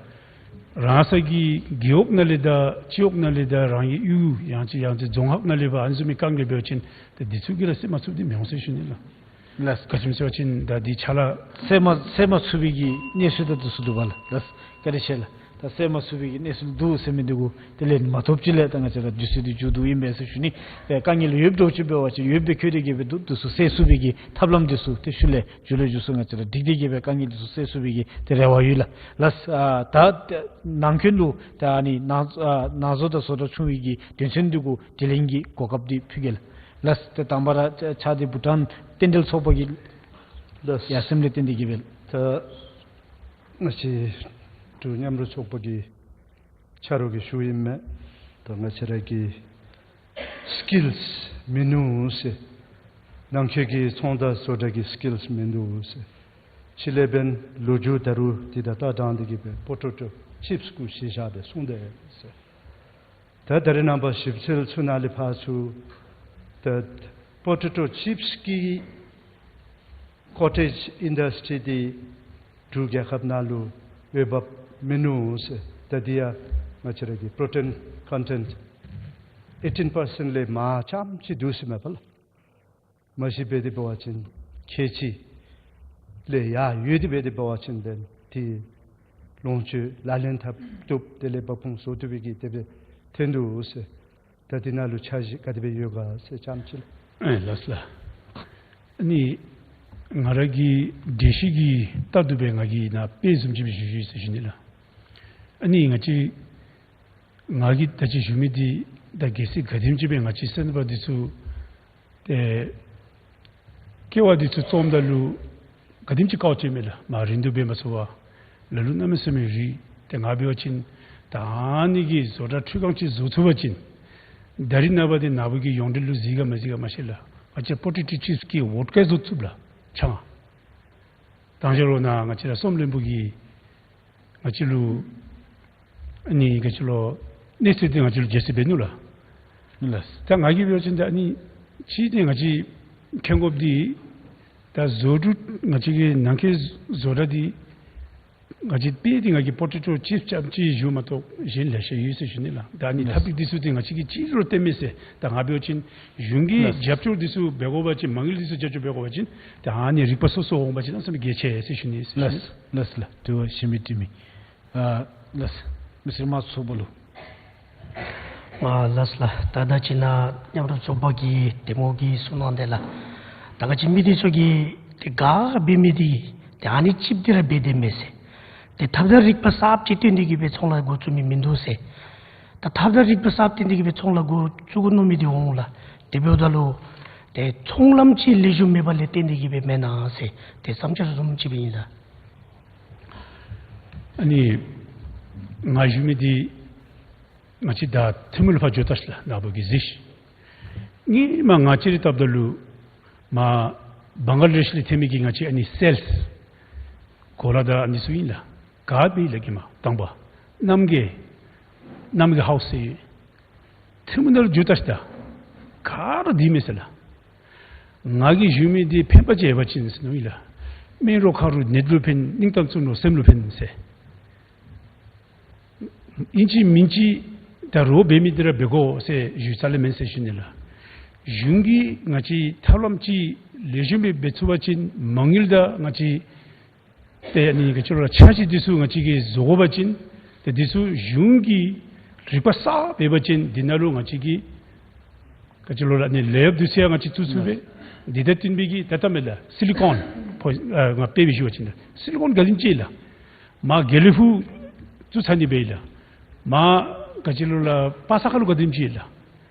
རང་སོའི་གི་རྒེད་འོག་ནང་ལས་དང་སྤྱི་འོག་ནང་ལས་དང་རང་གི་ཡུལ་ཡང་ཅིན་ཡང་ཅིན་རྫོང་ཁག་ནང་ལས་འབད་ཨ་ནི་བཟུམ་མའི་དཀའ་ངལ་འབད་བ་ཅིན་ད་འདི་ཚུ་གི་ར་སེལ་མ་ཚུགསཔ་འདི་མི་འོང་ཟེར་ཞུ་ནི་ལགས། ལགས། ག་ཅི་སྨོ་ཟེར་བ་ཅིན་ད་འདི་ཕྱག་ལཱ་སེལ་མ་སེལ་མ་ཚུགས་པའི་གི་གནས་ཚུལ་དང་འདི་ཚུ་འདུག་པ་ལགས། ལགས། བཀའ་དྲིན་ཆེ་ལགས། ད་སེལ་མ་ཚུགས་པའི་གི་གནས་ཚུལ་འདུག་ཟེར་མི་འདི་གུ་དེ་ལས་མ་ཐོབ་ཅིག་ལས་ད་ང་བཅས་ར་དུས་ཚོད་འདི་མཇུག་བསྡུཝ་ཨིན་པས་ཟེར་ཞུ་ནི། ཏེ་དཀའ་ངལ་ཡོདཔ་འདྲཝ་ཅིག་འབད་བ་ཅིན་ཡོདཔ་སྦེ་འཁོད་དེ་གི་སྦེ་འདུག། འདི་ཚུ་སེལ་ཚུགས་པའི་གི་ཐབས་ལམ་འདི་ཚུ་ཏེ་ཤུལ་ལས་མཇུག་ལས་མཇུག་སུ་ང་བཅས་ར་སྒྲིག་སྟེ་གི་སྦེ་དཀའ་ངལ་འདི་ཚུ་སེལ་ཚུགས་པའི་གི་ཏེ་རེ་བ་ཡོད་ལགས། ལགས། ཨ་ད་ནང་འཁོད་ལུ་ད་ཨ་ནི་ནང་ཨ་ནང་བཟོ་དང་བཟོ་གྲྭ་ཆུང་བའི་གི་དོན་ཚན་འདི་གུ་དྲི་ལན་གྱི་གོ་སྐབས་འདི་ཕུལ་གེ་ལགས། ལགས། ཏེ་དང་པ་ར་ཕྱག་འདི་བྷུ་ཊཱན་རྟེན་འབྲེལ་ཚོགས་པ་གི་ལགས། ཡར་སེམས་ལས་བརྟེན་ཏེ་གི་སྦེ། ད་ང་བཅས་འབྲུག་མཉམ་རུབ་ཚོགས་པ་གི་ཆ་རོགས་ཀྱིས་ཞུཝ་ཨིན་མས། ད་ང་བཅས་ར་གི་སི་ཀིལསི་མིན་ནུག་ཟེར། ནང་འཁོད་ཀྱི་ཚོང་དང་བཟོ་གྲྭ་གི་སི་ཀིལསི་མིན་འདུག་ཟེར། ཕྱི་ལས་འབདན་ལོ་རྒྱུས་ད་རུང་འདི་དང་ལྟ་སྟངས་འདི་གི་སྦེ་པོ་ཊེ་ཊོ་ཅིབསི་གུ་གཞི་བཞག་སྦེ་གསུངས་དེས་ཟེར། ད་ད་རེས་ནངས་པ་ཞིབ་འཚོལ་ཚུ་ནང་ལས་ཕར་ཚུར་ད་པོ་ཊེ་ཊོ་ཅིབསི་གི་ཀོ་ཊེཇ་ཨིན་ཌསི་ཊི་རི་འདི་འབྲུག་རྒྱལ་ཁབ་ནང་ལུ་འོས་འབབ་མིན་ནུག་ཟེར། ད་འདི་ཡང་ང་བཅས་ར་གི་པོ་རོ་ཊེན་ཀོན་ཊེནཊ་ཨེ་ཊིན་པར་སེནཊ་ལས་མར་རྐྱངམ་ཅིག་འདུག་ཟེར་མས་པ་ལགས། མ་གཞི་འབད་དེ་འབད་བ་ཅིན་ཁལ་གཅིག་ལས་ཡར་ཡོད་དེ་འབད་དེ་འབད་བ་ཅིན་ཏེ་འདི་ལོངས་སྤྱོད་ལག་ལེན་འཐབ་བཏུབ། དེ་ལས་འབབ་ཁུངས་བཟོ་བཏུབ་པའི་གི་དེ་སྦེ་ཐོན་འདུག་ཟེར། ད་འདི་ནང་ལུ་འཆར་གཞི་ག་དེ་སྦེ་ཡོད་ག་ཟེར་རྐྱངམ་ཅིག་ལགས། ཨེ་ལགས་ལགས། ཨ་ནི་ང་ར་གི་འགྲེལ་བཤད་ཀྱི་ལྟར་དུ་སྦེ་ང་གིས་ནཱ་དཔེ་བཟུམ་ཅིག་སྦེ་ཞུ་ཞུ་ཡི་ཟེར་ཞུ་ནི་ལགས། ཨ་ནི་ང་བཅས་ང་གིས་ད་ཅི་ཞུ་མི་འདི་ད་གལ་སྲིད་ག་དེམ་ཅིག་སྦེ་ང་བཅས་སེམས་པ་འདི་ཚུ་ཏེ་སྐྱེ་བ་འདི་ཚུ་བརྩམ་ད་ལུ་ག་དེམ་ཅིག་དཀའཝ་སྤྱད་མས་ལགས། མ་རིན་དུ་འབད་མ་ཚུགས་པར་ལ་ལུ་གནམ་མེད་ས་མེད་རིག། ཏེ་ང་འབད་བ་ཅིན་ད་ཨ་ནི་གི་བཟོ་གྲྭ་ཁྲུས་ཁང་ཅིག་བཟོ་ཚུགས་པ་ཅིན་ད་རེས་ནངས་པ་འདི་ནཱ་བུ་གིས་ཡོངས་འབྲེལ་ལུ་གཟིགས་ག་མ་གཟིགས་ག་མ་ཤེས་ལགས། ང་བཅས་པོ་ཊེ་ཊོ་ཅིབསི་གི་བོཌ་ཀ་བཟོ་ཚུགས་ལགས་ཆང་། དང་ཞག་རོགས་ནཱ་ང་བཅས་ར་སོམ་བློན་པོ་གིས་ང་བཅས་ལུ་ཨ་ནི་ག་ཅི་ལོ་གནས་ཚུལ་འདི་ང་བཅས་ལུ་བརྗེ་སེ་འབད་ནུག་ལགས། ལགས། ད་ང་གིས་འབད་བ་ཅིན་ད་ཨ་ནི་གཅིག་འདི་ང་བཅས་མཁྱེན་དགོཔ་འདི་ ད་བཟོ་སྒྲུབ་ང་བཅས་ཀྱི་ནང་འཁོད་བཟོ་གྲྭ་འདི་ང་བཅས་དཔེ་འདི་ང་གིས་པོར་ཊེཊ་ཅིག་རྐྱབ་ཅིག་བཞུགས་མ་གཏོགས་གཞན་ལེ་ཤ་ཡོད་ཟེར་ཞུ་ནི་ལགས། ད་ཨ་ནི་ཐབས་རིག་འདི་ཚུ་འདི་ང་བཅས་ཀྱིས་ཅི་རུང་སྟོན་མས་ཟེར། ད་ང་འབད་བ་ཅིན་གཞུང་གི་རྒྱབ་སྐྱོར་འདི་ཚུ་འབད་དགོ་པ་ཅིན་མ་དངུལ་འདི་ཚུ་རྒྱབ་སྐྱོར་འབད་དགོ་པ་ཅིན་ད་ཨ་ནི་རིག་པ་སོ་སོ་འོང་པ་ཅིན་གནམ་མེད་ས་མེད་གལ་ཆེ་ཟེར་ཞུ་ནི་ཟེར་ཞུ་ནི། ལགས་ལགས་ལགས། དྲི་བ་གཞན་མི་དྲི་མི། ཨ་ལགས། མི་སེར་དམངས་གཙོ་ཚོགས་པ་ལུ། ཨ་ལགས་ལགས། ད་ད་ཅི་ནཱ་མཉམ་རུབ་ཚོགས་པ་གི་གདམ་ངོ་གིས་གསུང་གནང་དེ་ལགས། ད་ང་བཅས་མི་སྡེ་ཚུ་གིས་ཏེ་ག་འབད་མི་འདི་ཏེ་ཨ་ནི་ཅིག་འདི་ར་འབད་དེ་མེད་ཟེར། ཏེ་ཐབས་དང་རིག་པ་གསརཔ་ཅིག་བཏོན་ཏེ་གི་སྦེ་ཚོང་ལཱ་འགོ་བཙུགས་མི་མིན་འདུག་ཟེར། ད་ཐབས་དང་རིག་པ་གསརཔ་བཏོན་ཏེ་གི་སྦེ་ཚོང་ལཱ་འགོ་བཙུགས་དགོ་མནོ་མི་འདི་འོང་ལགས། དེ་འབདཝ་ད་ལུ་ཏེ་ཚོང་ལམ་ཅིག་ལེགས་ཤོམ་མེད་པ་ལས་བརྟེན་ཏེ་གི་སྦེ་མེན་ན་ཟེར་ཏེ་བསམ་འཆར་བཟུམ་ཅིག་སྦེ་ཨིན་ལགས། ཨ་ནི་ང་ཞུ་མི་འདི་ང་བཅས་ད་ཐོན་མི་ལུ་ཕར་འགྱོ་ད་ཤིག་ལགས། ནཱ་བུ་གིས་གཟིགས་ཤིག། ངེ་མ་ང་བཅས་ར་བལྟཝ་ད་ལུ་མ་བང་ལ་དེཤ་ལས་ཐོན་མི་གི་ང་བཅས་ཨ་ནི་སེལསི་གོ་ལ་དང་ཨ་ནི་ཚུ་ཨིན་ལགས། ག་འབད་ཡི་ལགས་ཀྱི་མ་དང་པ་རྣམ་རྒྱལ་རྣམ་རྒྱལ་ཧའུསི་ཟེར་ཐོན་མི་ནང་ལུ་འགྱོ་ད་ཤིག། ད་ག་ར་འདི་མས་ཟེར་ལགས། ང་གིས་ཞུ་མི་འདི་ཕན་པ་ཅིག་ཡོད་པ་ཅིན་ཟེར་མནོ་ཡི་ལགས། སྨན་རོ་ཁ་རུ་ནད་ལུ་ཕན། སྙིང་གཏམ་བཙུན་རུ་སེམས་ལུ་ཕན་ཟེར། ཨིན་ཅི་མིན་ཅི་ད་རོགས་འབད་མི་འདི་ར་འབད་དགོ་ཟེར་ཞུ་རྩ་ལས་མེན་ཟེར་ཞུ་ནི་ལགས། གཞུང་གིས་ང་བཅས་ཐབས་ལམ་ཅིག་ལེགས་ཤོམ་སྦེ་འབད་ཚུགས་པ་ཅིན་མ་དངུལ་དང་ང་བཅས་ཏེ་ཨ་ནི་ག་ཅི་ལོ་ལགས་འཆར་གཞི་འདི་ཚུ་ང་བཅས་ཀྱིས་བཟོ་དགོ་པ་ཅིན་ཏེ་འདི་ཚུ་གཞུང་གིས་རིག་པ་གསརཔ་འབད་བ་ཅིན་འདི་ནང་ལུ་ང་བཅས་ཀྱིས་ག་ཅི་ལོ་ལགས་ཨ་ནི་ལེབ་འདི་ཚུ་ཡང་ང་བཅས་བཙུགས་ཚུགས་པས། འདི་དང་བསྟུན་པའི་གི་ད་ལྟ་མེན་ལགས་སི་ལི་ཀོན་ཕོ་ཨ་ང་དཔེ་སྦེ་ཞུ་བ་ཅིན་ལགས་སི་ལི་ཀོན་ག་དེམ་ཅིག་ལགས། མར་དགེ་ལེགས་ཕུག་བཙུགས་ཚར་ནི་སྦེ་ལགས། མར་ག་ཅི་ལོ་ལགས་པ་ས་ཁ་ལུ་ག་དེམ་ཅིག་ལགས།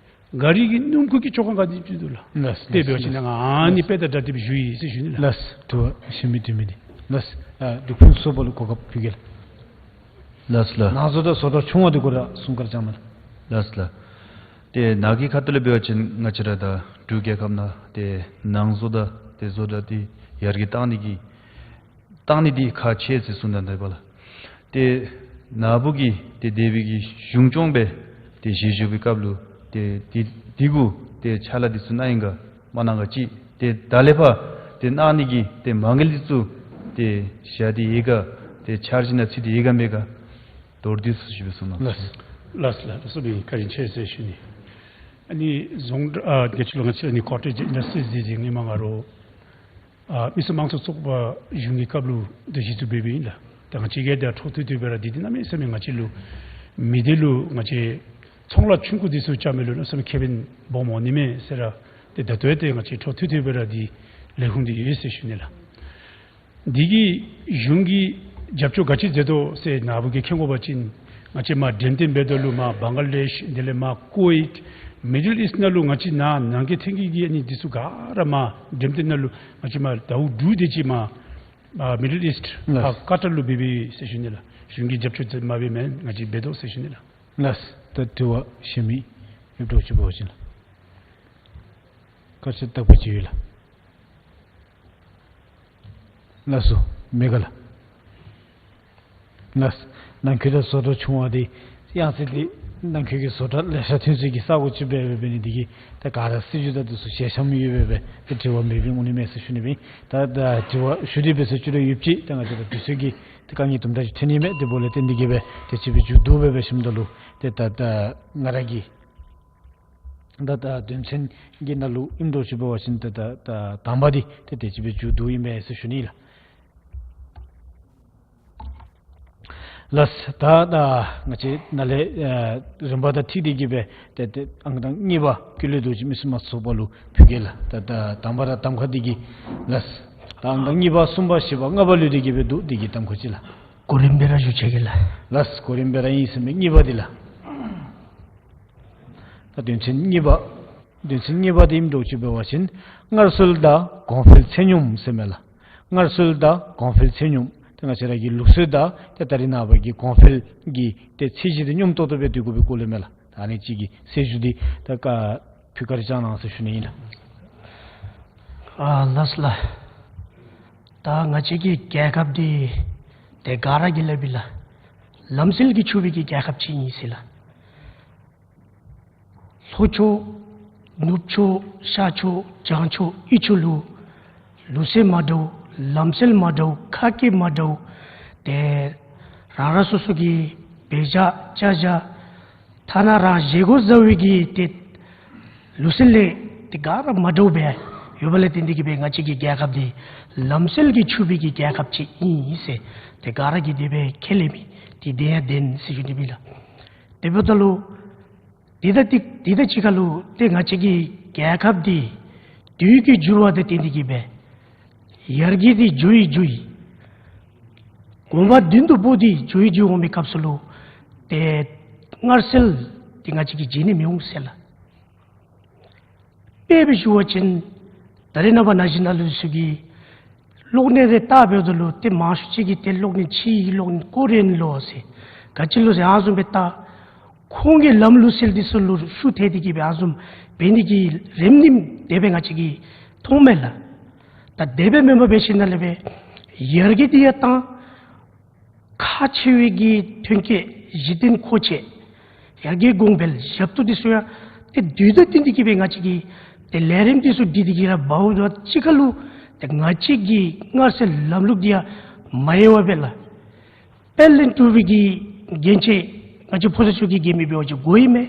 ག་རི་གི་སྣུམ་འཁོར་གྱི་ཅོག་ཁང་ག་དེམ་ཅིག་འདུག་ལགས། ལགས་དེ་འབད་བ་ཅིན་ང་ཨ་ནི་དཔེ་དང་སྒྲ་དེ་སྦེ་ཞུ་ཡི་ཟེར་ཞུ་ནི་ལགས། ལགས། དྲི་བ་གཞན་མི་དྲི་མི་འདི། ལགས། ཨ་འབྲུག་ཕུན་ཚོགས་པ་ལུ་གོ་སྐབས་ཕུལ་གེ་ལགས། ལགས་ལགས། ནང་བཟོ་དང་བཟོ་གྲྭ་ཆུང་བ་འདི་གུ་ར་གསུང་བཀའ་བཅག་མས་ལགས། ལགས་ལགས། ཏེ་ནཱ་གི་ཁ་ཐུག་ལས་འབད་བ་ཅིན་ང་བཅས་ར་ད་འབྲུག་རྒྱལ་ཁབ་ནང་ཏེ་ནང་བཟོ་དང་ཏེ་བཟོ་གྲྭ་འདི་ཡར་རྒྱས་བཏང་ནི་གི་བཏང་ནི་འདི་ཁག་ཆེ་ཟེར་གསུངས་ད་ནི་འདུག་པ་ལགས། ཏེ་ནཱ་བུ་གིས་ཏེ་དེ་སྦེ་གི་གཞུང་སྐྱོང་སྦེ་ཏེ་བཞེས་བཞུགས་པའི་སྐབས་ལུ་ཏེ་འདི་འདི་གུ་ཏེ་ཕྱག་ལཱ་འདི་ཚུ་གནང་ཡི་ག་མ་གནང་ག་ཅིག་ཏེ་ད་ལས་ཕར་ཏེ་གནང་ནི་གི་ཏེ་མ་དངུལ་འདི་ཚུ་ཏེ་བཞག་སྟེ་ཡོད་ག་ཏེ་འཆར་གཞི་ནང་ཚུད་དེ་ཡོད་ག་མེད་ག་མདོར་བསྡུས་སུ་ཞུ་བའི་གསུང་གནང་། ལགས་ལགས་ལགས། སོ་སོ་སྦེ་བཀའ་དྲིན་ཆེ་ཟེར་ཞུ་ནི། ཨ་ནི་རྫོང་ཨ་ག་ཅི་ལོ་ང་བཅས་ཨ་ནི་ཀོ་ཊེཇ་ཨིན་ཌསི་ཊི་རིསི་འདི་ངེ་མ་ང་རོགས་ཨ་མི་སེར་དམངས་གཙོ་ཚོགས་པ་གཞུང་གི་སྐབས་ལུ་ད་གཞི་བཙུགས་འབད་འབདཝ་ཨིན་ལགས། ད་ང་བཅས་ཀྱིས་ད་འཕྲོ་མཐུད་མཐུད་སྦེ་ར་འདི་འདི་གནམ་མེད་ས་མེད་ང་བཅས་ལུ་མི་སྡེ་ལུ་ང་བཅས་ཚོང་ལཱ་ཆུང་ཀུ་འདི་ཚུ་རྐྱབ་མི་ལུ་གནམ་མེད་ས་མེད་ཁེ་ཕན་སྦོམ་འོང་ནི་མས་ཟེར་ར་ཏེ་ད་ལྟོ་ཡང་ཏེ་ང་བཅས་འཕྲོ་མཐུད་མཐུད་སྦེ་ར་འདི་ལས་ཁུངས་འདི་ཡོད་ཟེར་ཞུ་ནི་ལགས། འདི་གིས་གཞུང་གིས་རྒྱབ་སྐྱོར་ག་ཅི་མཛད་དོ་ཟེར་ནཱ་བུ་གིས་མཁྱེན་དགོ་པ་ཅིན་ང་བཅས་མར་འགྲེམས་སྟོན་འབད་དོ་ལུ་མར་བང་ག་ལ་དེཤ་དེ་ལས་མར་ཀུ་ཝེཊ་མི་ཌལ་ཨིསཊ་ནང་ལུ་ང་བཅས་ནཱ་ནང་འཁོད་ཐོན་མི་གི་ཨ་ནི་འདི་ཚུ་ག་ར་མར་འགྲེམས་སྟོན་ནང་ལུ་ང་བཅས་མར་ཟླཝ་དྲུག་དེ་ཅིག་མར་ཨ་མི་ཌལ་ཨིསཊ་ལགས། ཨ་ཀ་ཊར་ལུ་འབད་འབདཝ་ཨིན་ཟེར་ཞུ་ནི་ལགས། གཞུང་གིས་རྒྱབ་སྐྱོར་མཛད་མ་འབད་མེན་ང་བཅས་འབད་དོ་ཟེར་ཞུ་ནི་ལགས། ལགས། ད་དྲི་བ་གཞན་མི་ཡོདཔ་འདྲཝ་ཅིག་འབད་བ་ཅིན་ལགས། བཀའ་ཆོས་རྟག་པ་ཅིག་ཡོད་ལགས། ལགས་སོ། མེད་ག་ལགས། ལགས། ནང་འཁོད་ད་བཟོ་གྲྭ་ཆུང་བ་འདི་ཡང་སྲིད་འདི་ནང་འཁོད་ཀྱི་བཟོ་གྲྭ་ལེ་ཤ་ཐོན་སའི་གི་ས་གོ་ཅིག་འབད་འབད་ནི་འདི་གིས་ད་ག་ར་སྲིད་བྱུས་དང་འདི་ཚུ་ཞལ་འཆམ་ཡོད་པས་སྦེ་ཏེ་དྲི་བ་མེདཔ་འོང་ནི་མས་ཟེར་ཞུ་ནི་སྦེ། ད་ད་དྲི་བ་ཞུ་སྟེ་འབད་ཟེར་ཅི་ར་ཡོདཔ་ཅིག་ད་ང་བཅས་ད་དུས་ཚོད་ཀྱི་ད་དཀའ་ངལ་དུམ་གྲ་ཅིག་ཐོན་ནི་མས། དེ་འབདཝ་ལས་ཏེ་འདི་གིས་སྦེ་ཏེ་ཅིག་སྦེ་མཇུག་བསྡུ་སྦེ་འབད་ཞིནམ་ད་ལུ་ཏེ་ད་ད་ང་ར་གི་ད་ད་དོན་ཚན་གྱི་ནང་ལུ་ཨིནམ་འདྲཝ་ཅིག་འབད་བ་ཅིན་ད་ད་ད་དང་པ་འདི་ཏེ་དེ་ཅིག་སྦེ་མཇུག་བསྡུཝ་ཨིན་མས་ཟེར་ཞུ་ནི་ལགས། ལགས། ད་ད་ང་བཅས་ནཱ་ལས་ཨ་རིམ་པ་དང་འཁྲིལ་ཏེ་གི་སྦེ་ཏེ་ཏེ་ཨང་དང་གཉིས་པ་སྐུ་ལས་རྡོ་རྗེ་མི་སེར་དམངས་གཙོ་ཚོགས་པ་ལུ་ཕུལ་གེ་ལགས། ད་ད་དང་པ་ར་གདམ་ཁ་འདི་གིས་ལགས། ད་ཨང་དང་གཉིས་པ་གསུམ་པ་བཞི་པ་ལྔ་པ་ལུ་འདི་གིས་སྦེ་འདུག། འདི་གི་གདམ་ཁ་ཅིག་ལགས། གོ་རིམ་སྦེ་ར་ཞུ་ཆི་གེ་ལགས། ལགས། གོ་རིམ་སྦེ་ར་ཨིན་ཟེར་མས། གཉིས་པ་འདི་ལགས། ད་དོན་ཚན་གཉིས་པ། དོན་ཚན་གཉིས་པ་འདི་ཨིནམ་འདྲཝ་ཅིག་འབད་བ་ཅིན་སྔར་སྲོལ་དང་གོང་འཕེལ་ཚད་སྙོམས་ཟེར་མས་ལགས། སྔར་སྲོལ་དང་གོང་འཕེལ་ཚད་སྙོམས། ཏེ་ང་བཅས་ར་གི་ལུགས་སྲོལ་དང་ཏེ་ད་རེས་ནངས་པ་གི་གོང་འཕེལ་གྱི་ཏེ་ཚད་གཞི་འདི་སྙོམས་ཏོག་ཏོ་སྦེ་སྡོད་དགོ་པའི་སྐོར་ལས་མས་ལགས། ད་ཨ་ནི་ཅིག་གི་གསལ་ཞུ་འདི་ད་བཀའ་ཕུལ་བཀའ་དྲིན་བསྐྱང་གནང་ཟེར་ཞུ་ནི་ཨིན་ལགས། ཨ་ལགས་ལགས། ད་ང་བཅས་ཀྱི་རྒྱལ་ཁབ་འདི་ཏེ་ག་ར་གིས་སླབ་ཨིན་ལགས། ལམ་སྲོལ་གྱིས་ཕྱུག་པའི་གི་རྒྱལ་ཁབ་ཅིག་ཨིན་ཟེར་ལགས། ལྷོ་ཕྱོགས་ནུབ་ཕྱོགས་ཤར་ཕྱོགས་བྱང་ཕྱོགས་དབུས་ཕྱོགས་ལུ་ ལུགས་སྲོལ་མ་འདྲཝ། ལམ་སྲོལ་མ་འདྲཝ། ཁ་སྐད་མ་འདྲཝ། ཏེ་རང་རང་སོ་སོ་གི་འབད་བཞག་བྱ་བཞག། ཐ་ན་རང་བཞེས་སྒོ་བཟའ་བའི་གི་ཏེ་ལུགས་སྲོལ་ལས་ཏེ་ག་ར་མ་འདྲཝ་སྦེ་ཡོདཔ་ལས་བརྟེན་ཏེ་གིས་སྦེ་ང་བཅས་ཀྱི་རྒྱལ་ཁབ་འདི་ལམ་སྲོལ་གྱིས་ཕྱུག་པའི་གི་རྒྱལ་ཁབ་ཅིག་ཨིན་ཟེར་ཏེ་ག་ར་གིས་དེ་སྦེ་ཁས་ལེན་མི་འདི་བདེན་ཡང་བདེན་ཟེར་ཞུ་ནི་ཨིན་ལགས། དེ་འབདཝ་ད་ལུ་དེ་དང་དེ་དེ་དང་གཅིག་ཁར་ལུ་ཏེ་ང་བཅས་ཀྱི་རྒྱལ་ཁབ་འདི་དུས་ཀྱི་འགྱུར་བ་དང་བསྟུན་ཏེ་གིས་སྦེ་ཡར་རྒྱས་འདི་འགྱོ་ཡི་འགྱོ་ཡི། གོམ་པ་མདུན་དུ་སྤོ་སྟེ་འགྱོ་ཡི་འགྱོ་འོང་བའི་སྐབས་སུ་ལུ་ཏེ་སྔར་སྲོལ་འདི་ང་བཅས་ཀྱིས་བརྗེད་ནི་མི་འོང་ཟེར་ལགས། དཔེ་སྦེ་ཞུ་བ་ཅིན་ད་རེས་ནངས་པ་ན་གཞོན་ནང་ལུ་ཚུ་གིས་གློག་བརྙན་རེ་བལྟ་འབདཝ་ད་ལུ་ཏེ་མང་ཤོས་ཅིག་གིས་ཏེ་གློག་བརྙན་ཕྱིའི་གློག་བརྙན་ཀོ་རི་ཡན་ལོ་ཟེར་ག་ཅི་ལོ་ཟེར་ཨ་བཟུམ་སྦེ་བལྟ། ཁོང་གི་ལམ་ལུགས་སྲོལ་འདི་ཚུ་ལུ་ཤུགས་ཐལ་ཏེ་གིས་སྦེ་ཨ་བཟུམ་འབད་ནི་གི་རེམ་ནེམ་དེ་སྦེ་ང་བཅས་ཀྱིས་མཐོངམ་མས་ལགས། ད་དེ་སྦེ་མེན་པར་འབད་ཞིནམ་ལས་སྦེ་ཡར་རྒྱས་འདི་ཡང་བཏང་། ཁག་ཆེ་བའི་གི་ཐོན་སྐྱེད་གཞི་རྟེན་མཁོ་ཆས་ཡར་རྒྱས་གོང་འཕེལ་ཞབས་ཏོག་འདི་ཚུ་ཡང་ཏེ་དུས་དང་བསྟུན་ཏེ་གིས་སྦེ་ང་བཅས་ཀྱིས་ཏེ་ལས་རིམ་འདི་ཚུ་སྒྲིག་སྟེ་གིས་ར་འབདཝ་ད་གཅིག་ཁར་ལུ་ཏེ་ང་བཅས་ཀྱི་སྔར་སྲོལ་ལམ་ལུགས་འདི་ཡང་མ་གཡོ་བར་སྦེ་ལགས། དཔལ་ལྡན་འབྲུག་པའི་གི་རྒྱན་ཆས་ང་བཅས་ཕོ་གསར་ཚུ་གིས་གྱོན་མི་འབད་བ་ཅིན་གོ་ཡི་མས།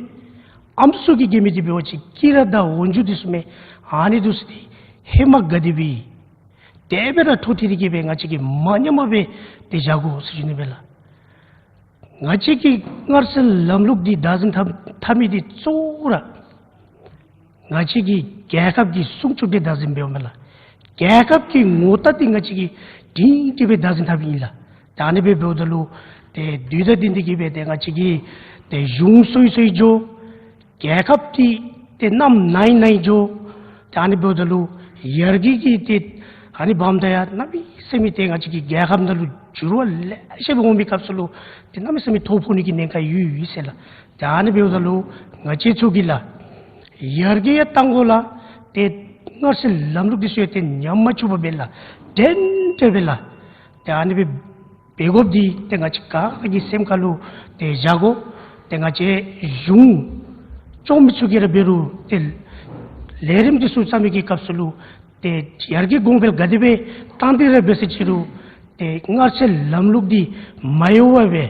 ཨམ་སྲུ་གིས་གྱོན་མི་འདི་འབད་བ་ཅིན་དཀྱི་ར་དང་འོག་འཇུག་འདི་ཚུ་མས། ཨ་ནི་འདི་ཚུ་འདི་ཧེ་མ་ག་དེ་སྦེ་དེ་སྦེ་ར་འཕྲོ་མཐུད་དེ་གིས་སྦེ་ང་བཅས་ཀྱིས་མ་ཉམས་པར་སྦེ་ཏེ་བཞག་དགོ་ཟེར་ཞུ་ནི་ཨིན་པས་ལགས། ང་བཅས་ཀྱི་སྔར་སྲོལ་ལམ་ལུགས་འདི་བདག་འཛིན་འཐབ་འཐབ་མི་འདི་གཙོ་བོ་ར་ང་བཅས་ཀྱི་རྒྱལ་ཁབ་ཀྱི་སྲུང་སྐྱོབ་འདི་བདག་འཛིན་འབདཝ་མས་ལགས། རྒྱལ་ཁབ་ཀྱི་ངོ་རྟགས་འདི་ང་བཅས་ཀྱིས་སྒྲིང་སྒྲི་སྦེ་བདག་འཛིན་འཐབ་ཨིན་ལགས། ད་ཨ་ནི་སྦེ་འབདཝ་ད་ལུ་ཏེ་དུས་དང་བསྟུན་ཏེ་གིས་སྦེ་ཏེ་ང་བཅས་ཀྱི་ཏེ་གཞུང་གསོ་ཡི་གསོ་ཡི་འགྱོ། རྒྱལ་ཁབ་འདི་ཏེ་གནམ་ནཱ་ཡི་ནཱ་ཡི་འགྱོ། ད་ཨ་ནི་འབདཝ་ད་ལུ་ཡར་རྒྱས་ཀྱི་ཏེ་ཨ་ནི་བསྒོམ་ད་ཡང་གནམ་མེད་ས་མེད་ཏེ་ང་བཅས་ཀྱི་རྒྱལ་ཁབ་ནང་ལུ་འགྱུར་བ་ལེ་ཤ་སྦེ་འོང་བའི་སྐབས་སུ་ལུ་ཏེ་གནམ་མེད་ས་མེད་ཐོ་ཕོག་ནི་གི་ཉེན་ཁ་ཡོད་ཡོད་ཟེར་ལགས། ད་ཨ་ནི་འབདཝ་ད་ལུ་ང་བཅས་ཚུ་གིས་ལགས་ཡར་རྒྱས་ཡང་བཏང་དགོ་ལགས། ཏེ་སྔར་སྲོལ་ལམ་ལུགས་འདི་ཚུ་ཡང་ཏེ་ཉམས་མ་བཅུག་པར་སྦེ་ལགས་འདྲན་འདྲ་སྦེ་ལགས། ཏེ་ཨ་ནི་སྦེ་འབད་དགོཔ་འདི་ཏེ་ང་བཅས་ག་ར་གི་སེམས་ཁར་ལུ་ཏེ་བཞག་དགོ། ཏེ་ང་བཅས་གཞུང་སྐྱོང་མི་ཚུ་གིས་ར་འབད་རུང་ཏེ་ལས་རིམ་འདི་ཚུ་བརྩམ་མི་གི་སྐབས་སུ་ལུ་ཏེ་ཡར་རྒྱས་གོང་འཕེལ་ག་དེ་སྦེ་བཏང་སྟེ་ར་འབད་ཟེར་ཅི་རུང་ཏེ་སྔར་སྲོལ་ལམ་ལུགས་འདི་མ་གཡོ་བར་སྦེ་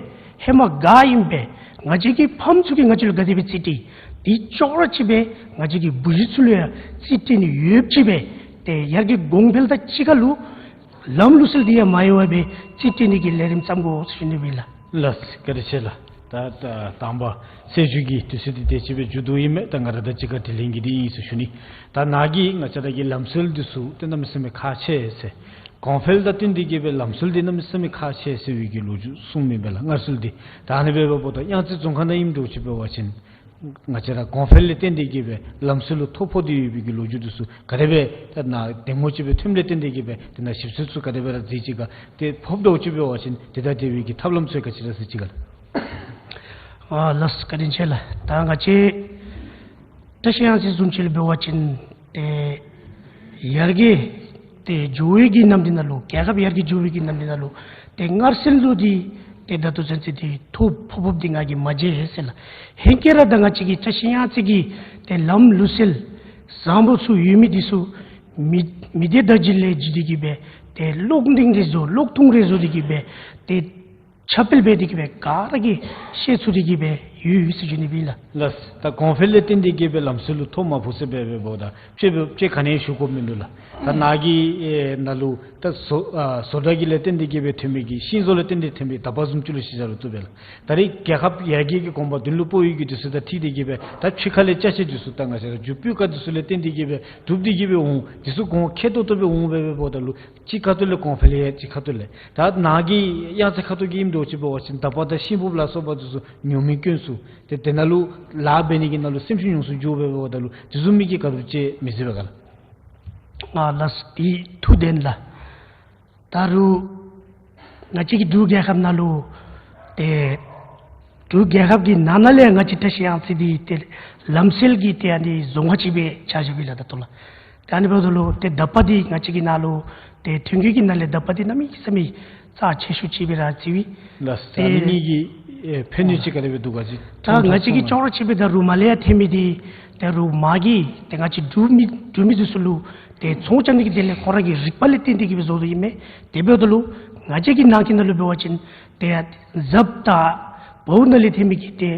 ཧེ་མ་ག་ཨིནམ་སྦེ་ང་བཅས་ཀྱི་ཕམ་ཚུ་གིས་ང་བཅས་ལུ་ག་དེ་སྦེ་རྩིས་སྤྲོད་འདི་ཅོག་ར་གཅིག་སྦེ་ང་བཅས་ཀྱི་བུ་གཞི་ཚུ་ལུ་ཡང་རྩིས་སྤྲོད་ནི་ཡོདཔ་ཅིག་སྦེ་ཏེ་ཡར་རྒྱས་གོང་འཕེལ་དང་གཅིག་ཁར་ལུ་ལམ་ལུགས་སྲོལ་འདི་ཡང་མ་གཡོ་བར་སྦེ་རྩིས་སྤྲོད་ནི་གི་ལས་རིམ་བརྩམ་དགོ་ཟེར་ཞུ་ནི་ཨིན་ལགས། ལགས་སོ། བཀའ་དྲིན་ཆེ་ལགས། ད་ད་དང་པ་གསལ་ཞུ་གི་དུས་ཚོད་འདི་དེ་ཅིག་སྦེ་མཇུག་བསྡུ་ཡི་མས། ད་ང་ར་དང་གཅིག་ཁར་དྲི་ལན་གྱི་འདི་ཨིན་ཟེར་ཞུ་ནི། ད་ནཱ་གིས་ང་བཅས་ར་གི་ལམ་སྲོལ་འདི་ཚུ་ཏེ་གནམ་མེད་ས་མེད་ཁག་ཆེ་ཟེར། གོང་འཕེལ་དང་བསྟུན་ཏེ་གིས་སྦེ་ལམ་སྲོལ་འདི་གནམ་མེད་ས་མེད་ཁག་ཆེ་ཟེར་བའི་གི་ལོ་རྒྱུས་གསུངམ་ཨིན་པས་ལགས། སྔར་སྲོལ་འདི་ད་ཨ་ནི་སྦེ་འབདཝ་ད་གཡང་རྩེ་རྫོང་ཁག་ནང་ཨིནམ་འདྲཝ་ཅིག་འབད་བ་ཅིན་ང་བཅས་ར་གོང་འཕེལ་ལས་བརྟེན་ཏེ་གིས་སྦེ་ལམ་སྲོལ་ལུ་ཐོ་ཕོག་སྟེ་ཡོད་པའི་གི་ལོ་རྒྱུས་འདི་ཚུ་ག་དེ་སྦེ་ད་ནཱ་དེ་སྔོན་ཅིག་སྦེ་ཐོནམ་ལས་བརྟེན་ཏེ་གིས་སྦེ་དེ་ནང་ཞིབ་འཚོལ་ཚུ་ག་དེ་སྦེ་ར་མཛད་ཅི་ག། ཏེ་ཕོགཔ་འདྲཝ་ཅིག་འབད་བ་ཅིན་དེ་དང་འབྲེལ་བའི་གི་ཐབས་ལམ་ཚུ་ག་ཅི་ར་ཟེར་ཅི་ག་ལགས། ཨ་ལགས་སོ། བཀའ་དྲིན་ཆེ་ལགས། ད་ང་བཅས་བཀྲ་ཤིས་གཡང་རྩེ་བཟུམ་ཅིག་ལུ་འབད་བ་ཅིན་ཏེ་ཡར་རྒྱས་ཏེ་འགྱོ་བའི་གི་ནམ་དུས་ནང་ལུ་རྒྱལ་ཁབ་ཡར་རྒྱས་འགྱོ་བའི་གི་ནམ་དུས་ནང་ལུ་ཏེ་སྔར་སྲོལ་ལུ་འདི་ཏེ་ད་ལྟོ་ཚུན་ཚོད་འདི་ཐོ་ཕོག་ཕོགཔ་འདི་ང་གིས་མ་མཇལ་ཡི་ཟེར་ལགས། ཧེང་སྐལ་ར་ད་ང་བཅས་ཀྱི་བཀྲ་ཤིས་གཡང་རྩེ་གི་ཏེ་ལམ་ལུགས་སྲོལ་བཟང་པོ་ཚུ་ཡོད་མི་འདི་ཚུ་མི་མི་སྡེ་བརྡ་བརྒྱུད་ལས་བརྒྱུད་དེ་གིས་སྦེ་ཏེ་གློག་འཕྲིན་རེ་བཟོ་གློག་ཐུང་རེ་བཟོ་སྟེ་གིས་སྦེ་ཏེ་ཁྱབ་སྤེལ་འབད་དེ་གིས་སྦེ་ག་ར་གིས་ཤེས་ཚུགས་ཏེ་གིས་སྦེ་ཡོད་ཡོད་ཟེར་ཞུ་ནི་ཨིན་ལགས། ལགས། ད་གོང་འཕེལ་ལས་བརྟེན་ཏེ་གིས་སྦེ་ལམ་སྲོལ་ལུ་ཐོ་མ་ཕོག་ཟེར་སྦེ་འབདཝ་ད་དཔྱེ་དཔྱེ་ག་ནི་ཞུ་དགོཔ་མིན་འདུག་ལགས། ད་ནཱ་གི་ཨེ་ནང་ལུ་ད་བཟོ་ཨ་བཟོ་གྲྭ་གི་ལས་བརྟེན་ཏེ་གིས་སྦེ་ཐོན་མི་གི་ཤིང་བཟོ་ལས་བརྟེན་ཏེ་ཐོན་མི་རྟ་པ་བཟུམ་ཅིག་ལུ་གཞི་བཞག་རུང་བཏུབ་པས་ལགས། ད་རེས་རྒྱལ་ཁབ་ཡར་རྒྱས་ཀྱི་གོམ་པ་མདུན་ལུ་སྤོ་ཡི་གི་དུས་ཚོད་དང་འཁྲིལ་ཏེ་གིས་སྦེ་ད་ཕྱི་ཁ་ལས་ཅ་ཆས་འདི་ཚུ་ད་ང་བཅས་ར་རྒྱུ་སྤུས་ཀ་འདི་ཚུ་ལས་བརྟེན་ཏེ་གིས་སྦེ་གྲུབ་སྟེ་གིས་སྦེ་འོང་། འདི་ཚུ་གོང་ཁེ་ཏོག་ཏོ་སྦེ་འོང་སྦེ་འབདཝ་ད་ལུ་གཅིག་ཁ་ཐུག་ལས་གོང་འཕེལ་ཡང་གཅིག་ཁ་ཐུག་ལས། ད་ནཱ་གི་གཡང་རྩེ་ཁ་ཐུག་གི་ཨིནམ་འདྲཝ་ཅིག་འབད་བ་ཅིན་རྟ་པ་དང་ཤིང་ཕུརཔ་ལ་སོགས་པ་འདི་ཚུ་ཉོ་མི་དཀོན་སུ་ཏེ་དེ་ནང་ལུ་ལཱ་འབད་ནི་གི་ནང་ལུ་སེམས་ཤུགས་ཉུང་སུ་འགྱོ་སྦེ་འབདཝ་ད་ལུ་དེ་བཟུམ་མའི་གི་དགའ་སྤྲོ་ཅིག་མི་བཟོད་པས་ག་ལགས། ཨ་ལགས། འདི་ཐུགས་བདེན་ལགས། ད་རུང་ང་བཅས་ཀྱི་འབྲུག་རྒྱལ་ཁབ་ནང་ལུ་ཏེ་འབྲུག་རྒྱལ་ཁབ་ཀྱི་ནང་ན་ལས་ང་བཅས་བཀྲ་ཤིས་གཡང་རྩེ་འདི་ཏེ་ལམ་སྲོལ་གྱི་ཏེ་ཨ་ནི་རྫོང་ཁག་ཅིག་སྦེ་ཆགས་བཞག་པས་ལགས་ད་ལྟོ་ལགས། ཏེ་ཨ་ནི་འབདཝ་ད་ལུ་ཏེ་རྟ་པ་འདི་ང་བཅས་ཀྱི་ནང་ལུ་ཏེ་ཐོན་སྐྱེད་ཀྱི་ནང་ལས་རྟ་པ་འདི་གནམ་མེད་ས་མེད་རྩ་ཆེ་ཤོས་ཅིག་སྦེ་ར་བརྩི་བས། ལགས། ཏེ་ཨ་ནི་གི་ཨེ་ཕན་ནུས་ཅིག་ག་དེ་སྦེ་འདུག་ག་ཅིག་ད་ང་བཅས་ཀྱིས་ཅོག་ར་ཅིག་སྦེ་ད་རུང་མར་ལས་ཡར་ཐོན་མི་འདི་ ད་རུང་མ་གི་ཏེ་ང་བཅས་འབྲུག་མི་འབྲུག་མི་འདི་ཚུ་ལུ་ཏེ་ཚོང་རྐྱབ་ནི་གི་དོན་ལས་ཁོང་ར་གི་རིག་པ་ལས་བརྟེན་ཏེ་གི་སྦེ་བཟོ་དོ་ཨིན་མས། དེ་འབདཝ་ད་ལུ་ང་བཅས་ཀྱི་ནང་གི་ནང་ལུ་འབད་བ་ཅིན་ཏེ་ཟབ་དང་བོ་ནང་ལས་ཐོན་མི་གི་ཏེ་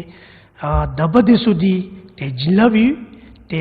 ཨ་དག་པ་འདི་ཚུ་འདི་ཏེ་བྱིན་རླབས་ཡོད། ཏེ་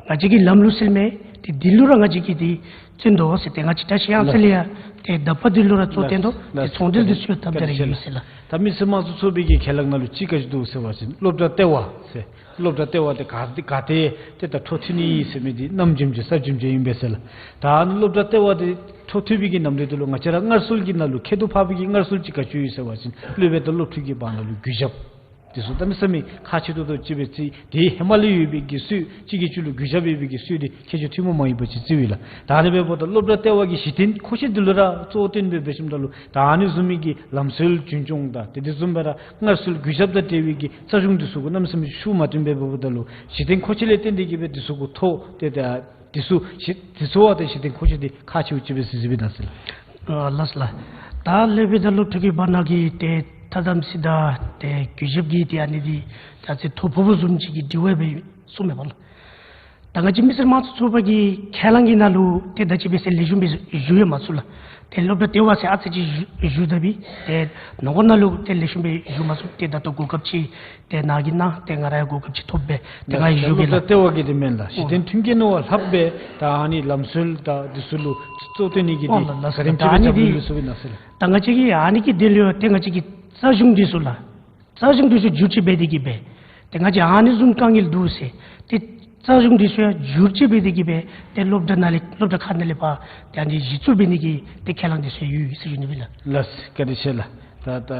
ང་བཅས་ཀྱི་ལམ་ལུགས་ཟེར་མི་འདི་འདི་ལུ་ར་ང་བཅས་ཀྱིས་ཏེ་བརྩོན་དོ་ཟེར། ཏེ་ང་བཅས་བཀྲིས་གཡང་རྩེ་ལས་ཡང་ཏེ་དག་པ་འདི་ལུ་ར་གཙོ་བོ་བཏོན་དོ། ཏེ་ཚོང་འབྲེལ་འདི་ཚུ་ཡང་ཐབས་ཅིག་ར་ཡོད་ཟེར་ལགས། ད་མི་སེར་དམངས་གཙོ་ཚོགས་པའི་གི་ཁས་བླངས་ནང་ལུ་ཅིག་ག་ཅི་འདུག་ཟེར་བ་ཅིན་སློབ་གྲྭ་ལྟེ་བ་ཟེར། སློབ་གྲྭ་ལྟེ་བ་དེ་ག་དེ་ག་དེ་ཏེ་ད་འཕྲོ་མཐུད་ནི་ཨིན་ཟེར་མི་འདི་གནམ་རྒྱུན་རྒྱུ་ས་རྒྱུན་རྒྱུ་ཨིན་པས་ཟེར་ལགས། ད་ཨ་ནི་སློབ་གྲྭ་ལྟེ་བ་དེ་འཕྲོ་མཐུད་པའི་གི་ནམ་དུས་དེ་ལུ་ང་བཅས་ར་སྔར་སྲོལ་གྱི་ནང་ལུ་ཁྱད་དུ་འཕགས་པའི་གི་སྔར་སྲོལ་ཅིག་ག་ཅི་ཡོད་ཟེར་བ་ཅིན་སློབ་དཔོན་དང་སློབ་ཕྲུག་གི་བར་ན་ལུ་གུས་ཞབས་དེ་ཚུ་གནམ་མེད་ས་མེད་ཁག་ཆེ་ཏོག་ཏོ་ཅིག་སྦེ་བརྩི། དེ་ཧེ་མ་ལས་ཡོད་པའི་གི་སྲོལ་གཅིག་གིས་གཅིག་ལུ་གུས་ཞབས་ཡོད་པའི་གི་སྲོལ་དེ་ཁྱད་ཆོས་ཐུན་མོང་མ་ཡིན་པ་ཅིག་བརྩིཝ་ཨིན་ལགས། ད་ཨ་ནི་འབདཝ་ད་སློབ་གྲྭ་ལྟེ་བ་གི་གཞི་རྟེན་མཁོ་ཆས་འདི་ལུ་ར་གཙོ་བོ་བཏོན་སྦེ་འབད་ཞིནམ་ད་ལུ་ད་ཨ་ནི་བཟུམ་མའི་གི་ལམ་སྲོལ་རྒྱུན་སྐྱོང་དང་དེ་དེ་བཟུམ་སྦེ་ར་སྔར་སྲོལ་གུས་ཞབས་དང་འབྲེལ་བའི་གི་རྩ་གཞུང་འདི་ཚུ་གུ་གནམ་མེད་ས་མེད་ཤུགས་མ་བཏོན་པར་འབདཝ་ད་ལུ་གཞི་རྟེན་མཁོ་ཆས་ལས་བརྟེན་ཏེ་གི་སྦེ་འདི་ཚུ་གུ་ཐོ་ཏེ་ད་འདི་ཚུ་གཞི་འདི་ཚུ་བ་ཏེ་གཞི་རྟེན་མཁོ་ཆས་འདི་ཁག་ཆེཝ་ཅིག་སྦེ་གཟིགས་གཟིགསཔ་ཨིན་ན་ཟེར་ལགས། ཨ་ལགས་ལགས། ད་སློབ་དཔོན་དང་སློབ་ཕྲུག་གི་བར་ན་གི་ཏེ་ཐ་དམ་ཚིག་དང་ཏེ་གུས་ཞབས་ཀྱི་ཏེ་ཨ་ནི་འདི་ད་ཅི་ཐོ་ཕོགཔ་བཟུམ་ཅིག་གི་དྲི་བ་སྦེ་གསུངམ་མས་པ་ལགས། ད་ང་བཅས་མི་སེར་དམངས་གཙོ་ཚོགས་པ་གི་ཁས་བླངས་ཀྱི་ནང་ལུ་ཏེ་ད་ཅི་འབད་ཟེར་ལེགས་ཤོམ་སྦེ་ཞུ་ཡང་མ་ཚུགས་ལགས། ཏེ་སློབ་གྲྭ་ལྟེ་བ་ཟེར་ཨ་ཙི་ཅིག་ཞུ་ཞུ་ད་པས། ཏེ་ནང་འཁོད་ནང་ལུ་ཏེ་ལེགས་ཤོམ་སྦེ་ཞུ་མ་ཚུགས། ཏེ་ད་ལྟོ་གོ་སྐབས་ཅིག་ཏེ་ནཱ་གིས་གནང་། ཏེ་ང་ར་ཡང་གོ་སྐབས་ཅིག་ཐོབ་སྦེ་ཏེ་ང་ཡང་ཞུ་གེ་ལགས། སློབ་གྲྭ་ལྟེ་བ་གི་འདི་མེན་ལགས། གཞི་རྟེན་མཐུན་རྐྱེན་ནང་ལྷགཔ་སྦེ་ད་ཨ་ནི་ལམ་སྲོལ་དང་འདི་ཚུ་ལུ་གཙོ་བོ་བཏོན་ནི་གི་འདི་ཨོ་ལགས་ལགས། ག་དེམ་ཅིག་སྦེ་རྒྱབ་ལུ་ལུས་སོཔ་ཨིན་ན་ཟེར་ལགས། ད་ང་བཅས་ཀྱི་ཨ་ནི་གི་དོན་ལུ་ཏེ་ང་བཅས་ཀྱི་རྩ་གཞུང་འདི་ཚུ་ལགས། རྩ་གཞུང་འདི་ཚུ་བསྒྱུར་བཅོས་འབད་དེ་གི་སྦེ་ཏེ་ང་བཅས་ཨ་ནི་བཟུམ་དཀའ་ངལ་འདུག་ཟེར་ཏེ་རྩ་གཞུང་འདི་ཚུ་ཡང་བསྒྱུར་བཅོས་འབད་དེ་གི་སྦེ་ཏེ་སློབ་གྲྭ་ནང་ལས་སློབ་གྲྭ་ཁག་ནང་ལས་ཕར་ཏེ་ཨ་ནི་གཞི་བཙུགས་འབད་ནི་གི་ཏེ་ཁས་བླངས་འདི་ཚུ་ཡོད་ཟེར་ཞུ་ནི་ཨིན་ལགས། ལགས་བཀའ་དྲིན་ཆེ་ལགས། ད་ད་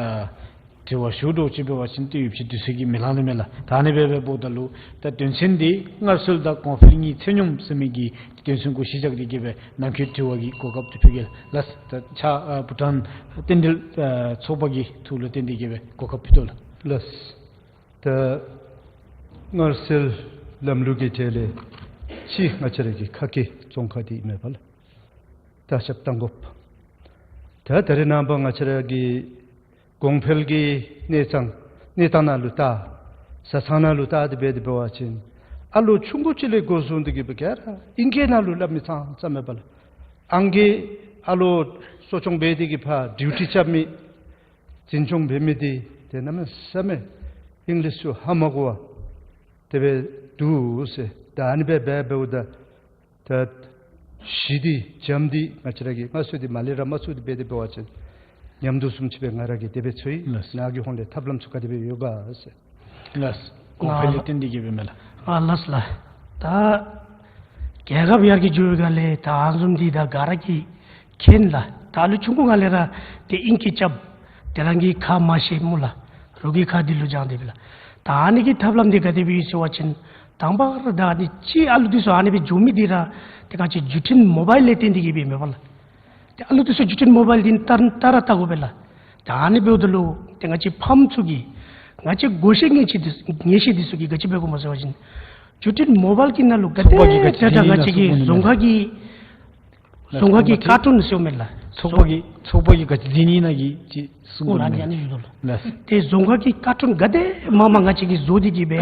དྲི་བ་ཞུ་དོ་ཅིག་འབད་བ་ཅིན་ཏེ་ཡོདཔ་ཅིག་དུས་ཚོད་ཀྱིས་མི་ལང་ནི་མས་ལགས། ད་ཨ་ནི་སྦེ་འབདཝ་ད་ལུ་ད་དོན་ཚན་འདི་སྔར་སྲོལ་དང་གོང་འཕེལ་གཉིས་ཚད་སྙོམས་ཟེར་མི་གི་དོན་ཚན་གུ་གཞི་བཞག་སྟེ་གི་སྦེ་ནམ་མཁའི་དྲི་བ་གི་གོ་སྐབས་འདི་ཕུལ་གེ་ལགས། ལགས་ད་ཕྱག་ཨ་བྷུ་ཊཱན་རྟེན་འབྲེལ་ཨ་ཚོགས་པ་གི་ཐོག་ལུ་བརྟེན་ཏེ་གི་སྦེ་གོ་སྐབས་ཕུལ་དོ་ལགས། ལགས། ད་སྔར་སྲོལ་ལམ་ལུགས་ཀྱི་གྲས་ལས་གཅིག་ང་བཅས་ར་གི་ཁ་སྐད་རྫོང་ཁ་འདི་མེན་པ་ལགས། ད་ཞབས་བཏང་དགོཔ། ད་ད་རེས་ནངས་པ་ང་བཅས་ར་གི་གོང་འཕེལ་གྱི་གནས་སྟངས་གནས་སྟངས་ནང་ལུ་ད་བཟའ་ཚང་ནང་ལུ་ད་དེ་སྦེ་དེ་འབད་བ་ཅིན་ཨ་ལོ་ཆུང་ཀུ་ཅིག་ལས་འགོ་བཟུང་སྟེ་གི་སྦེ་ག་ར་ཨིང་སྐད་ནང་ལུ་སླབ་མི་ཙང་ཙང་མེད་པ་ལགས། ཨང་རྒས་ཨ་ལོ་གསོ་སྐྱོང་འབད་དེ་གི་ཕར་ཌིའུ་ཊི་རྐྱབ་མི་འཛིན་སྐྱོང་འབད་མི་འདི་ཏེ་གནམ་མེད་ས་མེད་ཨིང་ལིཤ་ཚུ་ཧ་མ་གོ་བར་དེ་སྦེ་འདུག་ཟེར། ད་ཨ་ནི་སྦེ་འབད་འབདཝ་ད་ད་གཞི་འདི་འཇམ་འདི་ང་བཅས་ར་གི་སྔར་སྲོལ་འདི་མ་ལས་ར་མ་ཚུགས་ཏེ་འབད་དེ་འབད་བ་ཅིན་ཉམས་རྡུང་བཟུམ་ཅིག་སྦེ་ང་ར་གིས་དེ་སྦེ་ཚོར་ཡི། ལགས། ནཱ་གི་ཧོངས་ལས་ཐབས་ལམ་ཚུ་ག་དེ་སྦེ་ཡོད་ག་ཟེར། ལགས། གོང་འཕེལ་ལས་བརྟེན་ཏེ་གི་སྦེ་མས་ལགས། ཨ་ལགས་ལགས། ད་རྒྱལ་ཁབ་ཡར་རྒྱས་འགྱོ་བའི་སྒང་ལས་ད་ཨ་ནི་བཟུམ་འདི་ད་ག་ར་གིས་མཁྱེན་ལགས། ད་ལོ་ཆུང་ཀུ་སྒང་ལས་ར་ཏེ་ཨིང་སྐད་རྐྱབ། ཏེ་རང་གི་ཁ་མ་བཤད་སྨོ་ལགས། རོགས་ཀྱི་ཁ་འདི་ལུ་སྦྱང་སྟེ་སྦེ་ལགས། ད་ཨ་ནི་གི་ཐབས་ལམ་འདི་ག་དེ་སྦེ་ཡོད་ཟེར་བ་ཅིན་དང་པ་ར་ད་ཨ་ནི་ཅིག་ཨ་ལུ་འདི་ཚུ་ཨ་ནི་སྦེ་འགྱོ་མི་འདི་ར་ཏེ་ག་ཅི་བརྒྱུད་འཕྲིན་མོ་བཱའིལ་ལས་བརྟེན་ཏེ་གི་སྦེ་མས་པ་ལགས། ཏེ་ཨ་ལུ་འདི་ཚུ་བརྒྱུད་འཕྲིན་མོ་བཱའིལ་འདི་ལྟར་ལྟར་ལྟ་དགོ་པས་ལགས། ད་ཨ་ནི་འབདཝ་ད་ལུ་ཏེ་ང་བཅས་ཕམ་ཚུ་གིས་ང་བཅས་བགོ་བཤའ་ངན་ཅིག་འདི་ངན་ཤེས་འདི་ཚུ་གིས་ག་ཅི་འབད་དགོཔ་སྨོ་ཟེར་བ་ཅིན་བརྒྱུད་འཕྲིན་མོ་བཱའིལ་གྱི་ནང་ལུ་ག་དེ་ཚོགས་པ་གིས་ག་ཅི་ད་ད་ང་བྱིན་ནི་ན་བཅས་ཀྱི་གསུང་དགོ་ནི་མས། རྫོང་ཁ་གི་ལགས། རྫོང་ཁ་གི་ཚོགས་པ་ཀར་ཊུན་ཟེར་མས་ལགས། ཚོགས་པ་གིས་ཚོགས་པ་གིས་ག་ཅི་བྱིན་ནི་ན་གི་ཅིག་གསུང་དགོ་ཨོ་ནི་ཨ་ནི་ཨ་ནི་ཞུ་དོ་ལགས། ལགས། ཏེ་རྫོང་ཁ་གི་ཀར་ཊུན་ག་དེ་མང་མང་ང་བཅས་ཀྱིས་བཟོ་སྟེ་གི་སྦེ་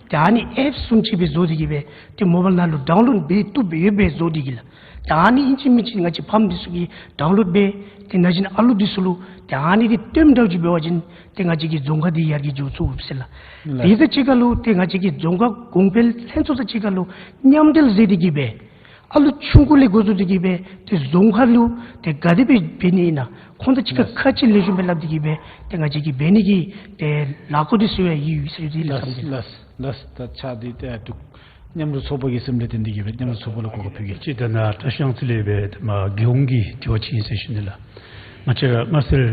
ཏེ་ཨ་ནི་ཨེཔསི་བཟུམ་ཅིག་སྦེ་བཟོ་སྟེ་གི་སྦེ་ཏེ་མོ་བཱའིལ་ནང་ལུ་ཌའུན་ལོཌ་འབད་བཏུབ་སྦེ་ཡོདཔ་སྦེ་བཟོ་སྟེ་གི་ལགས། ཏེ་ཨ་ནི་ཨིན་ཅི་མིན་ཅི་ང་བཅས་ཕམ་འདི་ཚུ་གིས་ཌའུན་ལོཌ་འབད་ཏེ་ན་གཞོན་ཨ་ལུ་འདི་ཚུ་ལུ་ཏེ་ཨ་ནི་འདི་སྟོནམ་འདྲཝ་ཅིག་འབད་བ་ཅིན་ཏེ་ང་བཅས་ཀྱི་རྫོང་ཁ་འདི་ཡར་རྒྱས་འགྱོ་ཚུགས་ཟེར་ལགས། ལགས། དེ་དང་གཅིག་ཁར་ལུ་ཏེ་ང་བཅས་ཀྱི་རྫོང་ཁ་གོང་འཕེལ་ལྷན་ཚོགས་དང་གཅིག་ཁར་ལུ་མཉམ་འབྲེལ་མཛད་དེ་གི་སྦེ་ཨ་ལུ་ཆུང་ཀུ་ལས་འགོ་བཟུང་སྟེ་གི་སྦེ་ཏེ་རྫོང་ཁ་ལུ་ཏེ་ག་དེ་སྦེ་འབད་ནི་ཨིན་ན་ཁོང་དང་གཅིག་ཁར་ལགས། ཁ་ཅིག་ལེགས་ཤོམ་སྦེ་སླབ་སྟེ་གི་སྦེ་ཏེ་ང་བཅས་ཀྱིས་འབད་ནི་གི་ཏེ་ལཱ་འགོ་འདི་ཚུ་ཡང་ཡོད་ཡོད་ཟེར་ཏེ་ལགས། ལགས་ལགས་ལགས། ད་ཕྱག་འདི་ཏེ་འདུག། མཉམ་རུབ་ཚོགས་པ་གི་སེམས་ལས་བརྟེན་ཏེ་གི་སྦེ་མཉམ་རུབ་ཚོགས་པ་ལུ་གོ་སྐབས་ཕུལ་གེ། ཅིག་ད་ནཱ་བཀྲིས་གཡང་རྩེ་ལས་སྦེ་མར་རྒྱལ་ཡོངས་ཀྱི་དྲི་བ་ཅིག་ཨིན་ཟེར་ཞུ་ནི་ལགས། ང་བཅས་ར་སྔར་སྲོལ་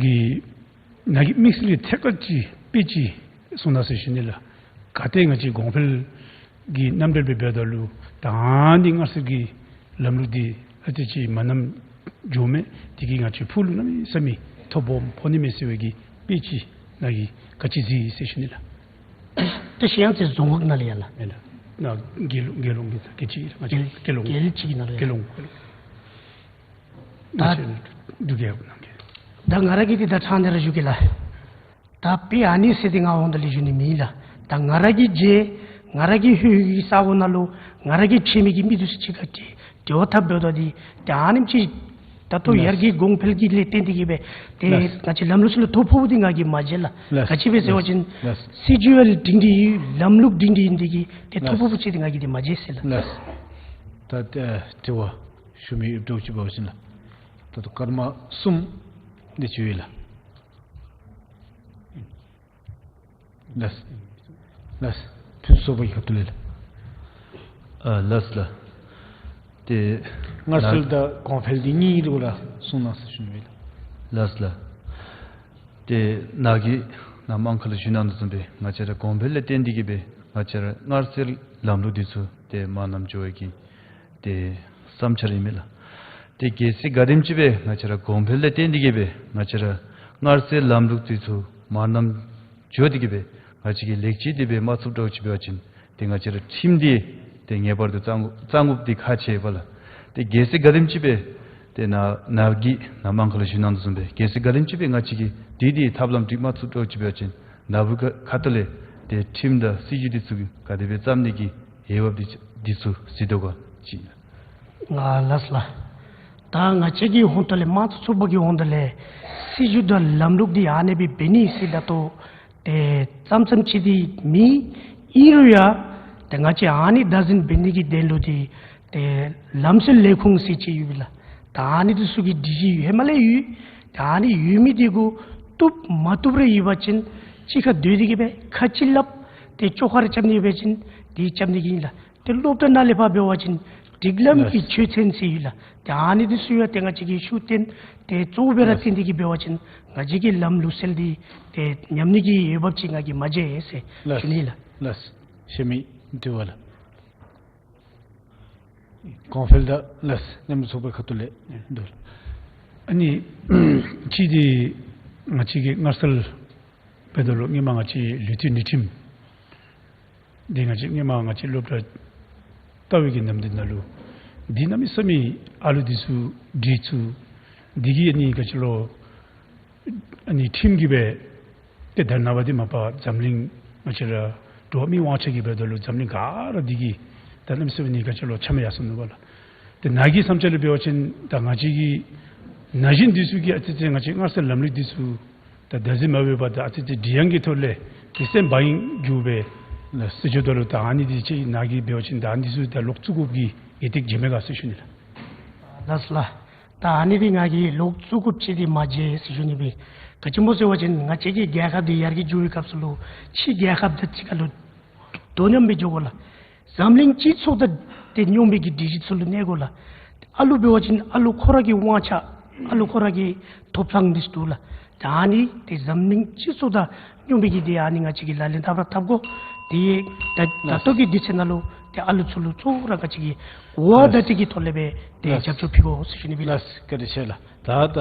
གྱི་ནང་གི་དམིགས་བསལ་གྱི་ཐད་ཀར་ཅིག་དཔེ་ཅིག་གསུང་གནང་ཟེར་ཞུ་ནི་ལགས། ག་ཏེ་ང་བཅས་གོང་འཕེལ་གྱི་རྣམ་འགྲེལ་སྦེ་འབདཝ་ད་ལུ་ད་ཨ་ནི་སྔར་སྲོལ་གྱི་ལམ་ལུགས་འདི་ཨ་ཙི་ཅིག་མ་ནམ་འགྱོཝ་མས། དེ་གིས་ང་བཅས་ཕུགས་ལུ་གནམ་མེད་ས་མེད་ཐོ་ཕོག་ཕོག་ནི་མས་ཟེར་བའི་གི་དཔེ་ཅིག་ནཱ་གིས་ག་ཅི་གཟིགས་ཡི་ཟེར་ཞུ་ནི་ལགས། ད་གཡང་རྩེ་རྫོང་ཁག་ནང་ལས་ཡང་ལགས། མེན་ལགས། ནཱ་རྒྱལ་ཡོངས་རྒྱལ་ཡོངས་ཀྱི་ད་ག་ཅི་ཨིན་ལགས། རྒྱལ་རྒྱལ་ཡོངས་རྒྱལ་ཡོངས་ཀྱི་ནང་ལས་ཡང་རྒྱལ་ཡོངས་རྒྱལ་ཡོངས། ད་ང་བཅས་འབྲུག་རྒྱལ་ཁབ་ནང་གི། ད་ང་ར་གིས་འདི་ད་ཕྲང་སྟེ་ར་ཞུ་གེ་ལགས། ད་དཔེ་ཨ་ནི་ཟེར་ཏེ་ང་འོང་དོ་ལས་ཞུ་ནི་མེད་ལགས། ད་ང་ར་གིས་མཇལ་ ང་ར་གི་ལྷོད་ལྷོད་ཀྱི་ས་གོ་ནང་ལུ་ང་ར་གིས་ཁྲིད་མི་གི་མི་འདི་ཚུ་གཅིག་ཁར་འབྲེལ་འབྲེལ་བ་འཐབ་འབདཝ་ད་འདི་ཏེ་ཨ་ནེམ་ཅིག་ད་ལྟོ་ལགས། ཡར་རྒྱས་གོང་འཕེལ་གྱི་ལས་བརྟེན་ཏེ་གིས་སྦེ་ཏེ་ལགས། ང་བཅས་ལམ་ལུགས་ཚུ་ལུ་ཐོ་ཕོགཔ་འདི་ང་གིས་མ་མཇལ་ལགས། ལགས། ག་ཅི་སྦེ་ཟེར་བ་ལགས། ཅིན་ལགས། སྲིད་བྱུས་ཡང་སྒྲིང་སྒྲིང་ཡོད། ལམ་ལུགས་སྒྲིང་སྒྲིང་ཡོད་དེ་གིས་ཏེ་ཐོ་ལགས། ཕོག་པ་ཅིག་འདི་ང་གིས་འདི་མ་མཇལ་ཟེར་ལགས། ལགས། ད་ཏེ་དྲི་བ་ཞུ་མི་ཡོདཔ་འདྲཝ་ཅིག་འབད་བ་ཅིན་ལགས། ད་ལྟོ་སྐར་མ་གསུམ་དེ་ཅིག་ཡོད་ལགས། ལགས། ལགས། ཕུན་ཚོགས་པའི་ཁ་ཐུག་ལས་ལགས། ཨ་ལགས་ལགས། ཏེ་སྔར་སྲོལ་དང་གོང་འཕེལ་འདི་གཉིས་ཀྱི་སྐོར་ལས་གསུང་གནང་ཟེར་ཞུ་ནི་ལགས། ལགས་ལགས། ཏེ་ནཱ་གིས་ནཱ་མང་ཁ་ལུ་ཞུ་གནང་དོ་བཟུམ་སྦེ་ང་བཅས་ར་གོང་འཕེལ་ལས་བརྟེན་ཏེ་གིས་སྦེ་ང་བཅས་ར་སྔར་སྲོལ་ལམ་ལུགས་འདི་ཚུ་ཏེ་མར་ནམ་འགྱོ་བའི་གི་ཏེ་བསམ་འཆར་ཨིན་མས་ལགས། ཏེ་གལ་སྲིད་ག་དེམ་ཅིག་སྦེ་ང་བཅས་ར་གོང་འཕེལ་ལས་བརྟེན་ཏེ་གིས་སྦེ་ང་བཅས་ར་སྔར་སྲོལ་ལམ་ལུགས་འདི་ཚུ་མར་ནམ་འགྱོ་སྟེ་གིས་སྦེ་ང་བཅས་ཀྱི་ལེགས་བཅོས་འདི་སྦེ་མ་ཚུགསཔ་འདྲཝ་ཅིག་འབད་བ་ཅིན་ཏེ་ང་བཅས་ར་ཁྲིམས་འདི་ཏེ་ངེས་པར་དུ་བཙང་དགོ་བཙང་དགོཔ་འདི་ཁག་ཆེ་བས་ལགས། ཏེ་གལ་སྲིད་ག་དེམ་ཅིག་སྦེ་ཏེ་ནཱ་ནཱ་གིས་ནཱ་མང་ཁ་ལུ་ཞུ་གནང་དོ་བཟུམ་སྦེ་གལ་སྲིད་ག་དེམ་ཅིག་སྦེ་ང་བཅས་ཀྱིས་འདི་འདི་ཐབས་ལམ་སྒྲིག་མ་ཚུགསཔ་འདྲཝ་ཅིག་འབད་བ་ཅིན་ནཱ་བུ་ཁ་ཁ་ཐུག་ལས་ཏེ་ཁྲིམས་དང་སྲིད་བྱུས་འདི་ཚུ་ག་དེ་སྦེ་བརྩམ་ནི་གི་འོས་འབབ་འདི་འདི་ཚུ་གཟིགས་དོ་ག་ཅིག། ཨ་ལགས་ལགས། ད་ང་བཅས་ཀྱི་ཧོང་ཏོ་ལས་དམངས་གཙོ་ཚོགས་པ་གི་ཧོང་ཏོ་ལས་སྲིད་བྱུས་དང་ལམ་ལུགས་འདི་ཨ་ནེ་སྦེ་འབད་ནི་ཟེར་ད་ལྟོ་ཏེ་ཙམ་ཙམ་ཅིག་འདི་མེད། ཨིན་རུང་ཡང་ཏེ་ང་བཅས་ཨ་ནི་བདག་འཛིན་འབད་ནི་གི་དོན་ལུ་འདི་ཏེ་ལམ་སྲོལ་ལས་ཁུངས་ཟེར་ཅིག་ཡོད་པས་ལགས། ད་ཨ་ནི་འདི་ཚུ་གི་སྒྲིག་གཞི་ཧེ་མ་ལས་ཡོད། ད་ཨ་ནི་ཡོད་མི་འདི་གུ་བཏུབ་མ་བཏུབ་རེ་ཡོད་པ་ཅིན་གཅིག་ཁར་སྡོད་དེ་གིས་སྦེ་ཁ་ཅིག་སླབ་སྟེ་བཅོ་ཁ་རེ་རྐྱབ་ནི་ཡོད་པ་ཅིན་འདི་རྐྱབ་ནི་གི་ཨིན་ལགས། ཏེ་སློབ་གྲྭ་ནང་ལས་ཕར་འབད་བ་ཅིན་སྒྲིག་ལམ་གྱི་ཆོས་ཚན་ཟེར་ཡོད་ལགས། ཏེ་ཨ་ནི་འདི་ཚུ་ཡང་ཏེ་ང་བཅས་ཀྱིས་ཤུགས་བཏོན་ཏེ་གཙོ་བོ་སྦེ་ར་བརྩི་སྟེ་གིས་འབད་བ་ཅིན་ང་བཅས་ཀྱི་ལམ་ལུགས་སྲོལ་འདི་ཏེ་ཉམས་ནི་གི་འོས་འབབ་ཅིག་ང་གིས་མ་མཇལ་ཟེར་ཞུ་ནི་ལགས། ལགས། ཤེས་མི་འདི་བ་ལགས། གོང་འཕེལ་དང་ལགས་མཉམ་འབྲེལ་ཚོགས་པའི་ཁ་ཐུག་ལས་འདུག། ཨ་ནི་གཅིག་འདི་ང་བཅས་ཀྱི་སྔར་སྲོལ་འབདཝ་ད་ལུ་སྔོན་མ་ང་བཅས་ལུས་མཐུན་ནུས་ཁྲིམས་འདི་ང་བཅས་སྔོན་མ་ང་བཅས་སློབ་གྲྭ་ལྟ་བའི་གི་ནམ་དུས་ནང་ལུ་འདི་གནམ་མེད་ས་མེད་ཨ་ལུ་འདི་ཚུ་འདྲིས་ཚུགས། འདི་གིས་ཨ་ནི་ག་ཅི་ལོ་ཨ་ནི་ཁྲིམས་ཀྱིས་སྦེ་ཏེ་ད་ནངས་པ་འདི་མ་པ་འཛམ་གླིང་ང་བཅས་ར་འགྲོ་བ་མིའི་དབང་ཆ་གི་འབདཝ་ད་ལུ་འཛམ་གླིང་ག་ར་འདི་གིས་ད་གནམ་མེད་ས་མེད་ཨ་ནི་ག་ཅི་ལོ་ཆ་མེད་ཡར་སོ་ནུག་པ་ལགས། ཏེ་ནཱ་གི་བསམ་འཆར་ལུ་འབད་བ་ཅིན་ད་ང་བཅས་ཀྱི་ན་གཞོན་འདི་ཚུ་གིས་ཨ་ཙི་ཙི་ང་བཅས་སྔར་སྲོལ་ལམ་ལུགས་འདི་ཚུ་ད་བདག་འཛིན་མ་འབད་བར་ད་ཨ་ཙི་ཙི་འདྲིས་ཡང་གི་ཐོག་ལས་ཏེ་སེམས་བག་ཡངས་འགྱོ་སྦེ་ཟེར་ཞུཝ་ད་ལུ་ད་ཨ་ནི་འདི་ཅིག་ནཱ་གིས་འབད་བ་ཅིན་ད་ཨ་ནི་འདི་ཚུ་ད་ལོག་བཙུགས་དགོཔ་གི་ཡི་ཏེ་གི་མེད་ག་ཟེར་ཞུ་ནི་ལགས། ལགས་ལགས། ད་ཨ་ནི་འདི་ང་གིས་ལོག་བཙུགས་དགོཔ་ཅིག་འདི་མ་མཇལ་ཟེར་ཞུ་ནི་སྦེ། ག་ཅི་སྨོ་ཟེར་བ་ཅིན་ང་བཅས་ཀྱི་རྒྱལ་ཁབ་འདི་ཡར་རྒྱས་འགྱོ་བའི་སྐབས་སུ་ལུ་ཕྱི་རྒྱལ་ཁབ་དང་གཅིག་ཁར་ལུ་དོ་མཉམ་སྦེ་འགྱོ་དགོ་ལགས། འཛམ་གླིང་སྤྱི་ཚོགས་དང་ཏེ་མཉམ་པའི་གི་སྒྲིག་གཞི་ཚུ་ལུ་གནས་དགོ་ལགས། ཨ་ལུ་འབད་བ་ཅིན་ཨ་ལུ་ཁོ་ར་གི་དབང་ཆ་ཨ་ལུ་ཁོ་ར་གི་ཐོབ་ཐང་འདི་ཚུ་འདུག་ལགས། ད་ཨ་ནི་ཏེ་འཛམ་གླིང་སྤྱི་ཚོགས་དང་མཉམ་པའི་གི་ཏེ་ཨ་ནི་ང་བཅས་ཀྱིས་ལག་ལེན་འཐབ་ར་འཐབ་དགོ། ཏེ་ད་ད་ལྟོ་གི་དུས་ཚོད་ནང་ལུ་ཏེ་ཨ་ལུ་ཚུ་ལུ་གཙོ་བོ་ར་ང་བཅས་ཀྱིས་གོ་བ་བརྡ་སྤྲོད་ཀྱི་ཐོག་ལས་སྦེ་ཏེ་རྒྱབ་སྐྱོར་ཕུལ་དགོ་ཟེར་ཞུ་ནི་སྦེ་ལགས། ལགས་བཀའ་དྲིན་ཆེ་ལགས། ད་ད་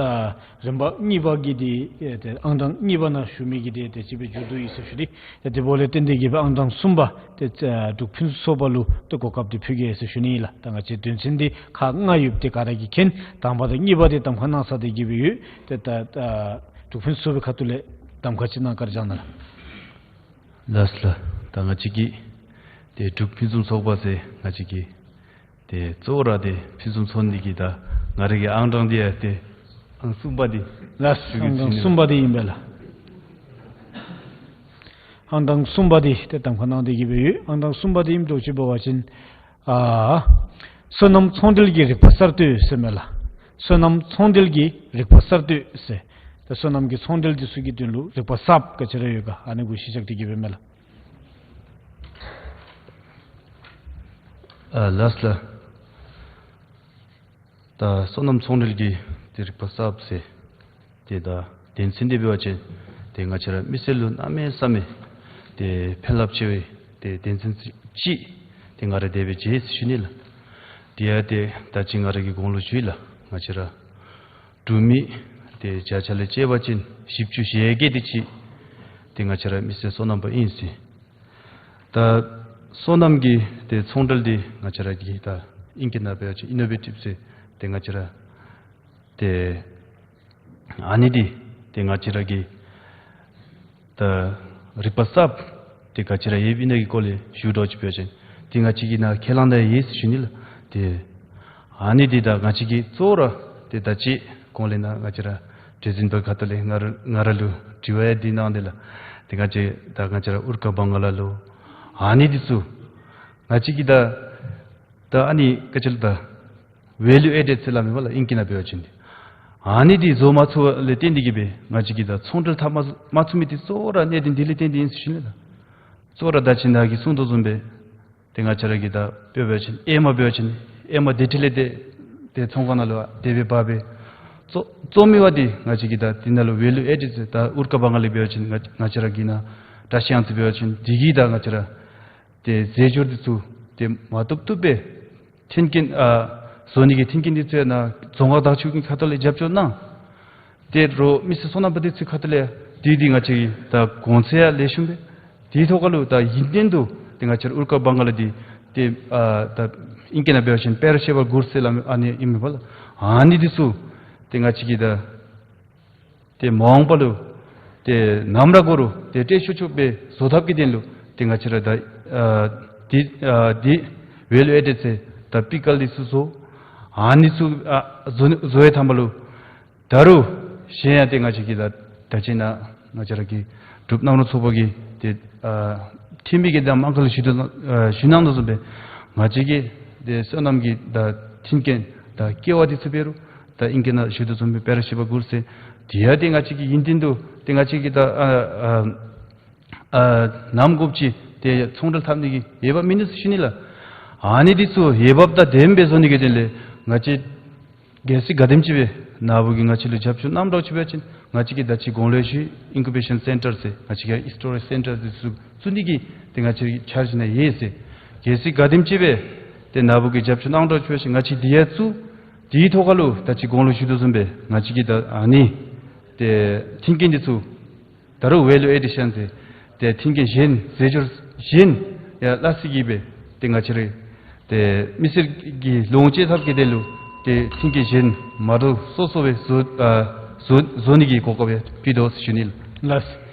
རིམ་པ་གཉིས་པ་གི་འདི་ཨེ་ཏེ་ཨང་གྲངས་གཉིས་པ་ནང་ཞུ་མི་གི་འདི་ཏེ་ཅིག་སྦེ་མཇུག་བསྡུ་ཡི་ཟེར་ཞུ་ནི། ཏེ་དེ་འབདཝ་ལས་བརྟེན་ཏེ་གི་སྦེ་ཨང་གྲངས་གསུམ་པ་ཏེ་ཨ་འབྲུག་ཕུན་སུམ་ཚོགས་པ་ལུ་ཏེ་གོ་སྐབས་འདི་ཕུལ་གེ་ཟེར་ཞུ་ནི་ཨིན་ལགས། ད་ང་བཅས་དོན་ཚན་འདི་ཁག་ལྔ་ཡོདཔ་འདི་ག་ར་གིས་མཁྱེན། དང་པ་དང་གཉིས་པ་འདི་གདམ་ཁ་གནང་ཚར་ཏེ་གི་སྦེ་ཡོད། ཏེ་ད་ད་འབྲུག་ཕུན་སུམ་ཚོགས་པའི་ཁ་ཐུག་ལས་གདམ་ཁ་ཅིག་གནང་བཀའ་དྲིན་བསྐྱང་གནང་ལགས། ལགས་ལགས། ད་ང་བཅས་ཀྱི་ཏེ་འབྲུག་ཕུན་སུམ་ཚོགས་པ་ཟེར་ང་བཅས་ཀྱི་ཏེ་གཙོ་བོ་ར་ཏེ་ཕུན་སུམ་ཚོགས་ནི་གི་ད་ང་ར་གི་ཨང་གྲངས་འདི་ཡང་ཏེ་ཨང་གསུམ་པ་འདི། ལགས། ཨང་གྲངས་གསུམ་པ་འདི་ཨིན་པས་ལགས། ཨང་གྲངས་གསུམ་པ་འདི་ཏེ་གདམ་ཁ་གནང་སྟེ་གི་སྦེ་ཡོད། ཨང་གྲངས་གསུམ་པ་འདི་ཨིནམ་འདྲཝ་ཅིག་འབད་བ་ཅིན་ཨ་སོ་ནམ་ཚོང་འབྲེལ་གྱི་རིག་པ་གསར་གཏོད་ཟེར་མས་ལགས། སོ་ནམ་ཚོང་འབྲེལ་གྱི་རིག་པ་གསར་གཏོད་ཟེར། ད་སོ་ནམ་གྱི་ཚོང་འབྲེལ་འདི་ཚུ་གི་དོན་ལུ་རིག་པ་གསརཔ་ག་ཅི་ར་ཡོད་ག་ཨ་ནི་གུ་གཞི་བཞག་སྟེ་གི་སྦེ་མས་ལགས། ཨ་ལགས་ལགས། ད་སོ་ནམ་ཚོང་འབྲེལ་གྱི་ཏེ་རིག་པ་གསརཔ་ཟེར་ཏེ་ད་དོན་ཚན་འདི་འབད་བ་ཅིན་ཏེ་ང་བཅས་ར་མི་སེར་ལུ་གནམ་མེད་ས་མེད་ཏེ་ཕན་རླབས་ཆེ་བའི་ཏེ་དོན་ཚན་ཅིག་ཏེ་ང་ར་དེ་སྦེ་མཇལ་ཟེར་ཞུ་ནི་ལགས། དེ་ཡང་ཏེ་ད་ཅི་ང་ར་གིས་གོང་ལུ་ཞུ་ཡི་ལགས། ང་བཅས་ར་འབྲུག་མི་ཏེ་བརྒྱ་ཆ་ལས་བཅད་པ་ཅིན་བཞི་བཅུ་ཞེ་བརྒྱད་དེ་ཅིག་ཏེ་ང་བཅས་ར་མི་སེར་སོ་ནམ་པ་ཨིན་ཟེར། ད་སོ་ནམ་གྱི་ཏེ་ཚོང་འབྲེལ་འདི་ང་བཅས་ར་གི་ད་ཨིང་སྐད་ནང་འབད་བ་ཅིན་ཨིན་ནོ་ཝེ་ཊིབ་ཟེར་ཏེ་ང་བཅས་ར་ཏེ་ཨ་ནི་འདི་ཏེ་ང་བཅས་ར་གི་ད་རིག་པ་གསརཔ་ ཏེ་ག་ཅི་ར་ཡོདཔ་ཨིན་ན་གི་སྐོར་ལས་ཞུ་དོ་ཅིག་འབད་བ་ཅིན་ཏེ་ང་བཅས་ཀྱི་ནཱ་ཁས་བླངས་ད་ཡོད་ཟེར་ཞུ་ནི་ལགས། ཏེ་ཨ་ནི་འདི་ད་ང་བཅས་ཀྱིས་གཙོ་བོ་ར་ཏེ་ད་ཅི་གོང་ལས་ནཱ་ང་བཅས་ར་གྲོས་འཛིན་པའི་ཁ་ཐུག་ལས་ང་ར་ང་ར་ལུ་དྲི་བ་ཡང་འདི་གནང་དེས་ལགས། ཏེ་ང་བཅས་ད་ང་བཅས་ར་ཨུ་རུ་ཀ་བང་ག་ལ་ལོ་ཨ་ནི་འདི་ཚུ་ང་བཅས་ཀྱིས་ད་ད་ཨ་ནི་ག་ཅི་ལོ་ད་ཝེ་ལུ་ཨེ་ཌེཌ་ཟེར་སླབ་མི་འབདཝ་ལགས། ཨིང་སྐད་ནང་འབད་བ་ཅིན་ཏེ་ཨ་ནི་འདི་བཟོ་མ་ཚུགསཔ་ལས་བརྟེན་ཏེ་གིས་སྦེ་ང་བཅས་ཀྱིས་ད་ཚོང་འབྲེལ་འཐབ་མ་མ་ཚུགས་མི་འདི་གཙོ་བོ་ར་གནད་དོན་འདི་ལས་བརྟེན་ཏེ་ཨིན་ཟེར་ཞུ་ནི་ལགས། གཙོ་བོ་ར་ད་ཅི་ནཱ་གིས་གསུངས་དོ་བཟུམ་སྦེ་ཏེ་ང་བཅས་ར་གིས་ད་དཔེ་འབད་བ་ཅིན་ཨེ་མ་འབད་བ་ཅིན་ཨེ་མ་དེ་འཕྲོ་ལས་ཏེ་ཏེ་ཚོང་ཁང་ནང་ལུ་དེ་སྦེ་འབག་སྦེ་བཙོ་བཙོ་མི་བ་འདི་ང་བཅས་ཀྱིས་ད་འདི་ནང་ལུ་ཝེ་ལུ་ཨེ་ཌེཌ་ཟེར་ད་ཨུ་རུ་ཀ་བང་ག་ལ་འབད་བ་ཅིན་ང་ང་བཅས་ར་གི་ནཱ་བཀྲ་ཤིས་གཡང་རྩེ་འབད་བ་ཅིན་འདི་གིས་ད་ང་བཅས་ར་ཏེ་རྫས་སྦྱོར་འདི་ཚུ་ཏེ་མ་བཏུབ་བཏུབ་སྦེ་མཐུན་རྐྱེན་ཨ་བཟོ་ནི་གི་མཐུན་རྐྱེན་འདི་ཚུ་ཡང་ནཱ་རྫོང་ཁག་བདག་སྐྱོང་གི་ཁ་ཐུག་ལས་རྒྱབ་སྐྱོར་གནང་། ཏེ་རོགས་མི་སེར་སོ་ནམ་པ་འདི་ཚུ་ཁ་ཐུག་ལས་འདི་འདི་ང་བཅས་ཀྱིས་ད་གོང་ཚད་ཡང་ལེགས་ཤོམ་སྦེ་དེའི་ཐོག་ཁ་ལུ་ད་ཡུན་བརྟན་དུ་ཏེ་ང་བཅས་ར་ཨུ་རུ་ཀ་བང་ག་ལ་འདི་ཏེ་ཨ་ད་ཨིང་སྐད་ནང་འབད་བ་ཅིན་པེ་རི་ཤེ་བཱལ་གུཌསི་ཟེར་སླབ་མི་ཨ་ནི་ཨིན་མས་པ་ལགས། ཨ་ནི་འདི་ཚུ་ཏེ་ང་བཅས་ཀྱིས་ད་ཏེ་མ་འོངས་པ་ལུ་ཏེ་ནམ་ར་འགོར་རུང་ཏེ་སྤྲོད་ཆོག་ཆོགཔ་སྦེ་བཟོ་ཐབས་ཀྱི་དོན་ལུ་ཏེ་ང་བཅས་ར་ད་ཨ་འདི་ཨ་འདི་ཝེ་ལུ་ཨེ་ཌེཌ་ཟེར་ད་པི་ཀལ་འདི་ཚུ་བཟོ། ཨ་ནི་ཚུ་ཨ་བཟོ་བཟོ་བའི་ཐ་མ་ལུ་ད་རུང་གཞན་ཡང་ཏེ་ང་བཅས་ཀྱིས་ད་ད་ཅི་ནཱ་ང་བཅས་ར་གི་འབྲུག་གནམ་ལོ་ཚོགས་པ་གི་ཏེ་ཨ་འཐུས་མི་གིས་ད་མ་ག་ལུ་ཞུ་དོ་ཨ་ཞུ་གནང་དོ་བཟུམ་སྦེ་ང་བཅས་ཀྱིས་ཏེ་སོ་ནམ་གྱི་ད་མཐུན་རྐྱེན་ད་ཀེ་བ་འདི་ཚུ་འབད་རུང་ད་ཨིང་སྐད་ནང་ཞུ་དོ་བཟུམ་སྦེ་པེ་རི་ཤེ་བཱལ་གུཌསི་ཟེར་འདི་ཡང་ཏེ་ང་བཅས་ཀྱིས་ཡུན་བརྟན་དུ་ཏེ་ང་བཅས་ཀྱིས་ད་ཨ་ཨ་ཨ་ནམ་དགོཔ་ཅིག་ཏེ་ཚོང་འབྲེལ་འཐབ་ནི་གི་འོས་འབབ་མིན་ནུག་ཟེར་ཞུ་ནི་ལགས། ཨ་ནི་འདི་ཚུ་འོས་འབབ་དང་ལྡནམ་སྦེ་བཟོ་ནི་གི་དོན་ལས་ང་བཅས་གལ་སྲིད་ག་དེམ་ཅིག་སྦེ་ནཱ་བུ་གིས་ང་བཅས་ལུ་རྒྱབ་སྐྱོར་གནངམ་འདྲཝ་ཅིག་འབད་བ་ཅིན་ང་བཅས་ཀྱིས་ད་ཅི་གོང་ལུ་ཞུ་ཨིན་ཀུ་བེ་ཤཱན་སེན་ཊར་ཟེར་ང་བཅས་ཀྱི་ཨིསི་ཊོ་རེཇ་སེན་ཊར་འདི་ཚུ་བཙུགས་ནི་གི་ཏེ་ང་བཅས་འཆར་གཞི་ནང་ཡོད་ཟེར། གལ་སྲིད་ག་དེམ་ཅིག་སྦེ་ཏེ་ནཱ་བུ་གིས་རྒྱབ་སྐྱོར་གནངམ་འདྲཝ་ཅིག་འབད་བ་ཅིན་ང་བཅས་འདི་ཡང་བཙུགས། དེའི་ཐོག་ཁ་ལུ་ད་ཅི་གོང་ལུ་ཞུ་དོ་བཟུམ་སྦེ་ང་བཅས་ཀྱིས་ད་ཨ་ནི་ཏེ་མཐུན་རྐྱེན་འདི་ཚུ་ད་རུང་ཝེ་ལུ་ཨེ་ཌི་ཤཱན་ཟེར་ཏེ་མཐུན་རྐྱེན་གཞན་རྫས་སྦྱོར་གཞན་ཡང་སླ་བསྲེ་གིས་སྦེ་ཏེ་ང་བཅས་ར་ཏེ་མི་སེར་གྱི་ལོངས་སྤྱོད་ཐབས་ཀྱི་དོན་ལུ་ཏེ་མཐུན་རྐྱེན་གཞན་མ་འདྲཝ་སོ་སོ་སྦེ་བཟོ་ཨ་བཟོ་བཟོ་ནི་གི་གོ་སྐབས་ཡང་ཕུལ་དོ་ཟེར་ཞུ་ནི་ལགས། ལགས།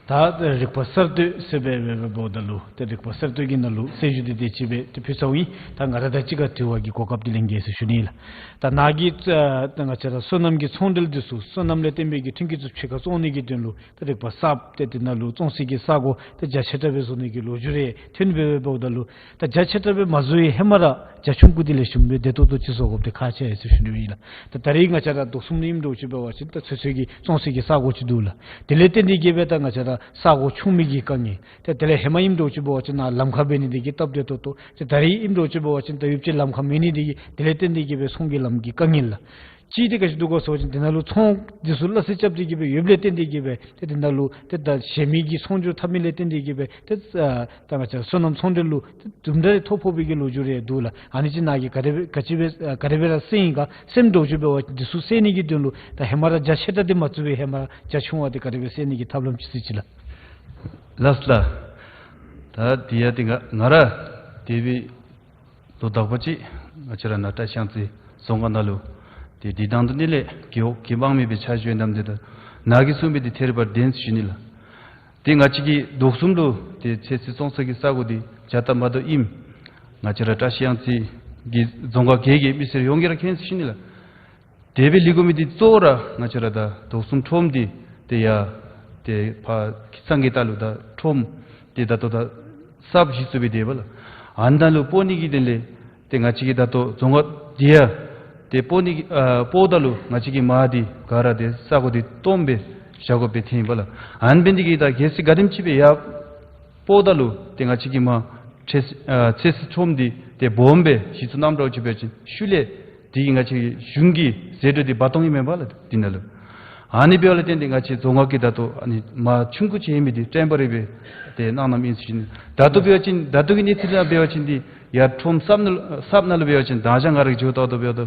ད་རིག་པ་གསར་གཏོད་ཟེར་སྦེ་འབདཝ་ད་ལུ་ཏེ་རིག་པ་གསར་གཏོད་ཀྱི་ནང་ལུ་གསལ་ཞུ་འདི་དེ་ཅིག་སྦེ་ཏེ་ཕུལ་ཚརཝ་ཨིན། ད་ང་ར་དང་གཅིག་ཁར་དྲི་བ་གི་གོ་སྐབས་འདི་ལེན་གེ་ཟེར་ཞུ་ནི་ལགས། ད་ནཱ་གིས་ཨ་ད་ང་བཅས་ར་སོ་ནམ་གྱི་ཚོང་འབྲེལ་འདི་ཚུ་སོ་ནམ་ལས་བརྟེན་པའི་གི་མཐུན་རྐྱེན་ཚུ་ཕྱི་ཁར་བཙོང་ནི་གི་དོན་ལུ་ད་རིག་པ་གསརཔ་ཏེ་དེ་ནང་ལུ་བཙོང་སའི་གི་ས་གོ་ཏེ་རྒྱ་ཆེ་དྲགས་སྦེ་བཟོ་ནི་གི་ལོ་རྒྱུས་རེ་ཐོན་སྦེ་འབདཝ་ད་ལུ་ད་རྒྱ་ཆེ་དྲགས་སྦེ་མ་བཟོ་བའི་ཧེ་མ་ར་རྒྱ་ཆུང་ཀུ་དེ་ལས་ཞིམ་སྦེ་བདེ་ཏོག་ཏོ་ཅིག་བཟོ་དགོཔ་འདི་ཁག་ཆེ་ཟེར་ཞུ་ནི་ཨིན་ལགས། ད་ད་རེས་ང་བཅས་ར་དོགས་ཟོན་ཨིནམ་འདྲཝ་ཅིག་འབད་བ་ཅིན་ད་ཚོད་ཚོད་ཀྱི་བཙོང་སའི་གི་ས་གོ་ཅིག་འདུག་ལགས། དེ་ལས་བརྟེན་ཏེ་གིས་སྦེ་ད་ང་བཅས་ར་ས་གོ་ཆུང་མི་གི་དཀའ་ངལ་ཏེ་དེ་ལས་ཧེ་མ་ཨིནམ་འདྲཝ་ཅིག་འབད་བ་ཅིན་ནཱ་ལམ་ཁར་འབད་ནི་དེ་གིས་སྟབས་བདེ་ཏོག་ཏོ། ཏེ་ད་རེས་ཨིནམ་འདྲཝ་ཅིག་འབད་བ་ཅིན་ད་ཡུདཔ་ཅིག་ལམ་ཁར་མེད་ནི་དེ་གིས་དེ་ལས་བརྟེན་ཏེ་གིས་སྦེ་ཚོང་གི་ལམ་གྱི་དཀའ་ངལ་ལགས། གཅིག་འདི་ག་ཅི་འདུག་གོ་ཟེར་བ་ཅིན་དེ་ནང་ལུ་ཚོང་འདི་ཚུ་སླ་བསྲེ་རྐྱབ་སྟེ་གིས་སྦེ་ཡོདཔ་ལས་བརྟེན་ཏེ་གིས་སྦེ་ཏེ་དེ་ནང་ལུ་ཏེ་ད་གཞན་མི་གིས་ཚོང་སྒྱུར་འཐབ་མི་ལས་བརྟེན་ཏེ་གིས་སྦེ་ཏེ་ཨ་ད་ང་བཅས་སོ་ནམ་ཚོང་འབྲེལ་ལུ་ཏེ་དུམ་གྲ་རེ་ཐོ་ཕོག་པའི་གི་ལོ་རྒྱུས་རེ་འདུག་ལགས། ཨ་ནི་ཅིག་ནཱ་གིས་ག་དེ་སྦེ་ག་ཅི་སྦེ་ཨ་ག་དེ་སྦེ་ར་སེལ་ཡི་ག་སེལཝ་འདྲཝ་ཅིག་འབད་བ་འདི་ཚུ་སེལ་ནི་གི་དོན་ལུ་ད་ཧེ་མ་ར་རྒྱ་ཆེ་དྲགས་འདི་མ་བཙུགས་པའི་ཧེ་མ་ར་རྒྱ་ཆུང་བ་འདི་ག་དེ་སྦེ་སེལ་ནི་གི་ཐབས་ལམ་ཅིག་གཟིགས་ཅི་ལགས། ལགས་ལགས། ད་དེ་ཡང་ཏེ་ང་ང་ར་དེ་སྦེ་ལོ་དག་པ་ཅིག་ང་བཅས་ར་ནཱ་བཀྲ་ཤིས་གཡང་རྩེ་རྫོང་ཁག་ནང་ལུ་ཏེ་དེ་དང་དུ་ནི་ལས་རྒེད་འོག་གི་དམངས་མི་སྦེ་ཕྱག་ཞུ་གནངམ་ད་ད་ནཱ་གིས་གསུངས་མི་འདི་ཐད་རི་བ་རི་བདེན་ཟེར་ཞུ་ནི་ལགས། ཏེ་ང་བཅས་ཀྱི་དོགས་ཟོན་ལུ་ཏེ་ཚོད་བསྲེ་བཙོང་ས་གི་ས་གོ་འདི་རྒྱ་དང་མ་དོ་ཨིནམ་ང་བཅས་ར་བཀྲ་ཤིས་གཡང་རྩེ་གི་རྫོང་ཁག་གི་གི་མི་སེར་ཡོངས་ཀྱིས་ར་མཁྱེན་ཟེར་ཞུ་ནི་ལགས། དེ་སྦེ་ལུས་དགོ་མི་འདི་གཙོ་བོ་ར་ང་བཅས་ར་ད་དོགས་ཟོན་ཁྲོམ་འདི་ཏེ་ཡ་ཏེ་ཕར་ཁྱིམ་ཚང་གི་ལྟག་ལུ་ད་ཁྲོམ་འདི་ད་ལྟོ་ད་གསརཔ་གཞི་བཙུགས་སྦེ་སྡོདཔ་ལགས། ཨ་ནཱ་ལུ་སྤོ་ནི་གི་དོན་ལས་ཏེ་ང་བཅས་ཀྱིས་ད་ལྟོ་རྫོང་ཁག་འདི་ཡང་ཏེ་སྤོ་ནི་གི་ཨ་སྤོཝ་ད་ལུ་ང་བཅས་ཀྱི་མར་འདི་ག་ར་ཏེ་ས་གོ་འདི་སྟོངམ་སྦེ་བཞག་དགོཔ་སྦེ་ཐོན་ཡི་པ་ལགས། ཨ་ནི་འབད་ནི་འདི་གིས་ད་གལ་སྲིད་ག་དེམ་ཅིག་སྦེ་ཡར་སྤོཝ་ད་ལུ་ཏེ་ང་བཅས་ཀྱི་མར་ཚོད་ཨ་ཚོད་བསྲེ་ཁྲོམ་འདི་ཏེ་སྦོམ་སྦེ་གཞི་བཙུགས་གནངམ་འདྲཝ་ཅིག་འབད་བ་ཅིན་ཤུལ་ལས་དེ་གིས་ང་བཅས་ཀྱི་གཞུང་གི་ཟད་འགྲོ་འདི་འབག་གཏང་ནི་མས་པ་ལགས་འདི་ནང་ལུ། ཨ་ནི་འབདཝ་ལས་བརྟེན་ཏེ་ང་བཅས་རྫོང་ཁག་གིས་ད་ལྟོ་ཨ་ནི་མར་ཆུང་ཀུ་ཅིག་ཡོད་མི་འདི་ཊེམ་པོ་རི་སྦེ་ཏེ་གནང་གནངམ་ཨིན་ཟེར་ཞུ་ནི། ད་ལྟོ་འབད་བ་ཅིན་ད་ལྟོ་གི་གནས་ཚུལ་ནང་འབད་བ་ཅིན་འདི་ཡར་ཁྲོམ་གསརཔ་ནང་ལུ་གསརཔ་ནང་ལུ་འབད་བ་ཅིན་ད་ཅི་ང་ར་གིས་འགྱོ་བལྟཝ་ད་འབདཝ་ད་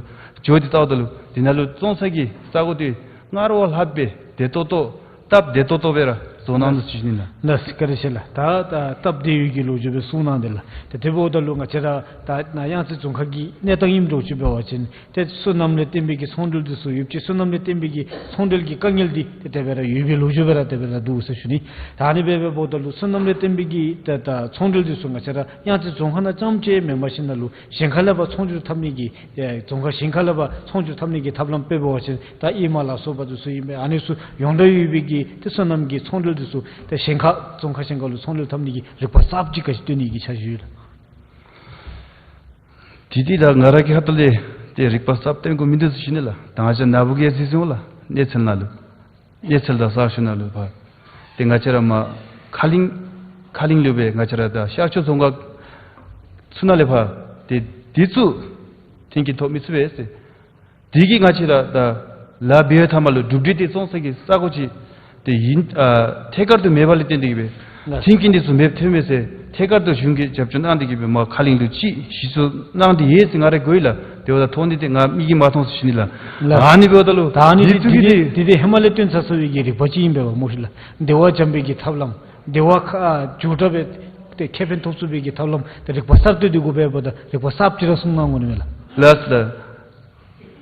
འགྱོ་སྟེ་བལྟཝ་ད་ལུ་འདི་ནང་ལུ་བཙོང་ས་གི་ས་གོ་འདི་སྔར་བ་ལྷགཔ་སྦེ་བདེ་ཏོག་ཏོ་སྟབས་བདེ་ཏོག་ཏོ་སྦེ་ར་ དོ་སྣང་དུ་ཞུ་ནི་ལགས། ལགས་བཀའ་དྲིན་ཆེ་ལགས། ད་ད་སྟབས་བདེ་བའི་གི་ལོ་རྒྱུས་སྦེ་གསུངས་གནང་དེ་ལགས། ཏེ་དེ་འབདཝ་ད་ལུ་ང་བཅས་ར་ད་ནཱ་གཡང་རྩེ་རྫོང་ཁག་གི་གནས་སྟངས་ཨིནམ་འདྲཝ་ཅིག་འབད་བ་ཅིན་ཏེ་སོ་ནམ་ལས་བརྟེན་པའི་གི་ཚོང་འབྲེལ་འདི་ཚུ་ཡོདཔ་ཅིག་སོ་ནམ་ལས་བརྟེན་པའི་གི་ཚོང་འབྲེལ་གྱི་དཀའ་ངལ་འདི་ཏེ་དེ་སྦེ་ར་ཡོད་པའི་ལོ་རྒྱུས་སྦེ་ར་དེ་སྦེ་ར་འདུག་ཟེར་ཞུ་ནི། ད་ཨ་ནི་སྦེ་འབདཝ་ད་ལུ་སོ་ནམ་ལས་བརྟེན་པའི་གི་ད་ད་ཚོང་འབྲེལ་འདི་ཚུ་ང་བཅས་ར་གཡང་རྩེ་རྫོང་ཁག་ནང་རྐྱངམ་ཅིག་མེན་པར་ཞིན་ན་ལུ་གཞན་ཁ་ལས་ཕར་ཚོང་སྒྱུར་འཐབ་ནི་གི་ཨེ་རྫོང་ཁག་གཞན་ཁ་ལས་ཕར་ཚོང་སྒྱུར་འཐབ་ནི་གི་ཐབས་ལམ་དཔེ་འབད་བ་ཅིན་ད་ཨེ་མ་ལ་སོགས་པ་འདི་ཚུ་ཨིན་པས། ཨ་ནི་ཚུ་ཡོངས་གྲགས་ཡོད་པའི་གི་ཏེ་སོ་ནམ་གྱི་ཚོང་འབྲེལ་འདི་ཚུ་ཏེ་གཞན་ཁ་རྫོང་ཁག་གཞན་ཁ་ལུ་ཚོང་འབྲེལ་འཐབ་ནི་གི་རིག་པ་གསརཔ་ཅིག་ག་ཅི་སྟོན་ནི་གི་འཆར་གཞི་ཡོད་ལགས། དེ་འདི་ད་ང་ར་གི་ཁ་ཐུག་ལས་ཏེ་རིག་པ་གསརཔ་སྟོན་དགོ་མི་འདུག་ཟེར་ཞུ་ནི་ལགས། ད་ང་བཅས་ནཱ་བུ་གིས་ཡང་གཟིགས་སོང་ལགས། གནས་ཚུལ་ནང་ལུ་གནས་ཚུལ་དང་གསར་ཤོག་ནང་ལུ་ཕར་ཏེ་ང་བཅས་ར་མར་ཁ་གླིང་ཁ་གླིང་ལུ་སྦེ་ང་བཅས་ར་ད་ཤར་ཕྱོགས་རྫོང་ཁག་ཚུ་ནང་ལས་ཕར་ཏེ་འདི་ཚུ་མཐུན་རྐྱེན་ཐོབ་མི་ཚུགས་པས་ཟེར། དེ་གིས་ང་བཅས་ར་ད་ལཱ་འབད་བའི་མཐའ་མ་ལུ་གྲུབ་འབྲས་དེ་བཙོང་ས་གི་ས་གོ་ཅིག་དེ་ཨིན། ཨ་ཐད་ཀར་དུ་མེདཔ་ལས་བརྟེན་ཏེ་གིས་སྦེ་ལགས། མཐུན་རྐྱེན་འདི་ཚུ་མེདཔ་ཐོན་མས་ཟེར་ཐད་ཀར་དུ་གཞུང་གིས་རྒྱབ་སྐྱོར་གནང་སྟེ་གིས་སྦེ་མར་ཁ་གླིང་ལུ་ཅིག་གཞི་བཙུགས་གནང་སྟེ་ཡོད་ཟེར་ང་ར་གོ་ཡི་ལགས། དེ་འབདཝ་ད་ཐོན་ནི་དེ་ང་མིག་གིས་མ་མཐོང་ཟེར་ཞུ་ནི་ལགས། ལགས། ཨ་ནི་འབདཝ་ད་ལུ་ད་ཨ་ནི་འདི་དེ་ཚུ་གི་དེ་དེ་དེ་ཧེ་མ་ལས་བཏོན་ཚར་ཚར་བའི་གི་རིག་པ་ཅིག་ཨིན་པས་པ་སྨོ་ཤིག་ལགས། བདེ་བ་འཇམ་པའི་གི་ཐབས་ལམ་བདེ་བ་ཁ་ཨ་མགྱོགས་དྲགས་སྦེ་ཏེ་ཁེ་ཕན་ཐོབ་ཚུགས་པའི་གི་ཐབས་ལམ་ཏེ་རིག་པ་གསརཔ་སྟོན་ཏེ་དགོ་པས་པ། ད་རིག་པ་གསརཔ་ཅིག་ར་གསུངས་གནང་དགོ་ནི་མས་ལགས། ལགས་ལགས།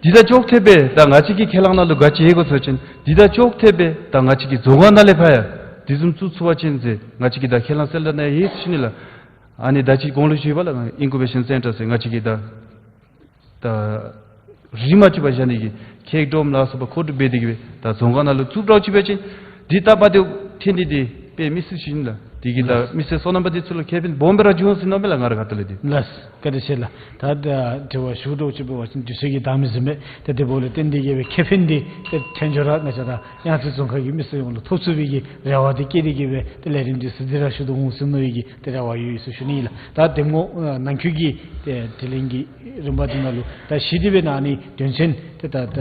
འདི་དང་ཅོག་འཐདཔ་སྦེ་ད་ང་བཅས་ཀྱི་ཁས་བླངས་ནང་ལུ་ག་ཅི་ཡོད་གོ་ཟེར་བ་ཅིན་འདི་དང་ཅོག་འཐདཔ་སྦེ་ད་ང་བཅས་ཀྱི་རྫོང་ཁག་ནང་ལས་ཕར་ཡང་འདི་བཟུམ་བཙུགས་ཚུགས་པ་ཅིན་ཟེར་ང་བཅས་ཀྱི་ད་ཁས་བླངས་གསལ་བསྒྲགས་ནང་ཡོད་ཟེར་ཞུ་ནི་ལགས། ཨ་ནི་ད་ཅི་གོང་ལུ་ཞུ་བ་ལགས། ཨིན་ཀུ་བེ་ཤཱན་སེན་ཊར་ཟེར་ང་བཅས་ཀྱི་ད་ད་རིན་མ་བཅད་པར་བཞག་ནི་གི་ཁེག་སྒྲོམ་ལ་སོགས་པ་མཁོ་སྒྲུབ་འབད་དེ་གིས་སྦེ་ད་རྫོང་ཁག་ནང་ལུ་བཙུགས་དྲགས་ཅིག་འབད་བ་ཅིན་འདི་ད་པ་དེ་ཐོན་ནི་འདི་དཔེ་མི་སྲིད་ཞིན་ལགས། དེ་གིས་ད་མི་སེར་སོ་ནམ་པ་འདི་ཚུ་ལུ་ཁེ་ཕན་སྦོམ་སྦེ་ར་འབྱུང་ཟེར་མནོཝ་མས་ལགས། ང་ར་ཁ་ཐུག་ལས་འདི། ལགས། བཀའ་དྲིན་ཆེ་ལགས། ད་ད་དྲི་བ་ཞུ་དོ་ཅིག་འབད་བ་ཅིན་དུས་ཚོད་ཀྱིས་འདང་མི་ཟུན་མས། ཏེ་དེ་འབདཝ་ལས་བརྟེན་ཏེ་གིས་སྦེ་ཁེ་ཕན་འདི་ཏེ་ཐོན་ཅོག་ར་ང་བཅས་ར་གཡང་རྩེ་རྫོང་ཁག་གི་མི་སེར་ཡོངས་ལུ་ཐོབ་ཚུགས་པའི་གི་རེ་བ་འདི་བསྐྱེད་དེ་གིས་སྦེ་ཏེ་ལས་རིམ་འདི་ཟུར་ལྟ་ར་ཞུ་དོ་འོང་ཟེར་མནོ་བའི་གི་ཏེ་རེ་བ་ཡོད་ཡོད་ཟེར་ཞུ་ནི་ཨིན་ལགས། ད་དེ་སྔོན་ཨ་ནང་འཁོད་ཀྱི་ཏེ་དྲི་ལན་གྱི་རིམ་པ་འདི་ནང་ལུ་ད་ཞི་དེ་སྦེ་ནཱ་ཨ་ནི་དོན་ཚན་ཏེ་ད་ད་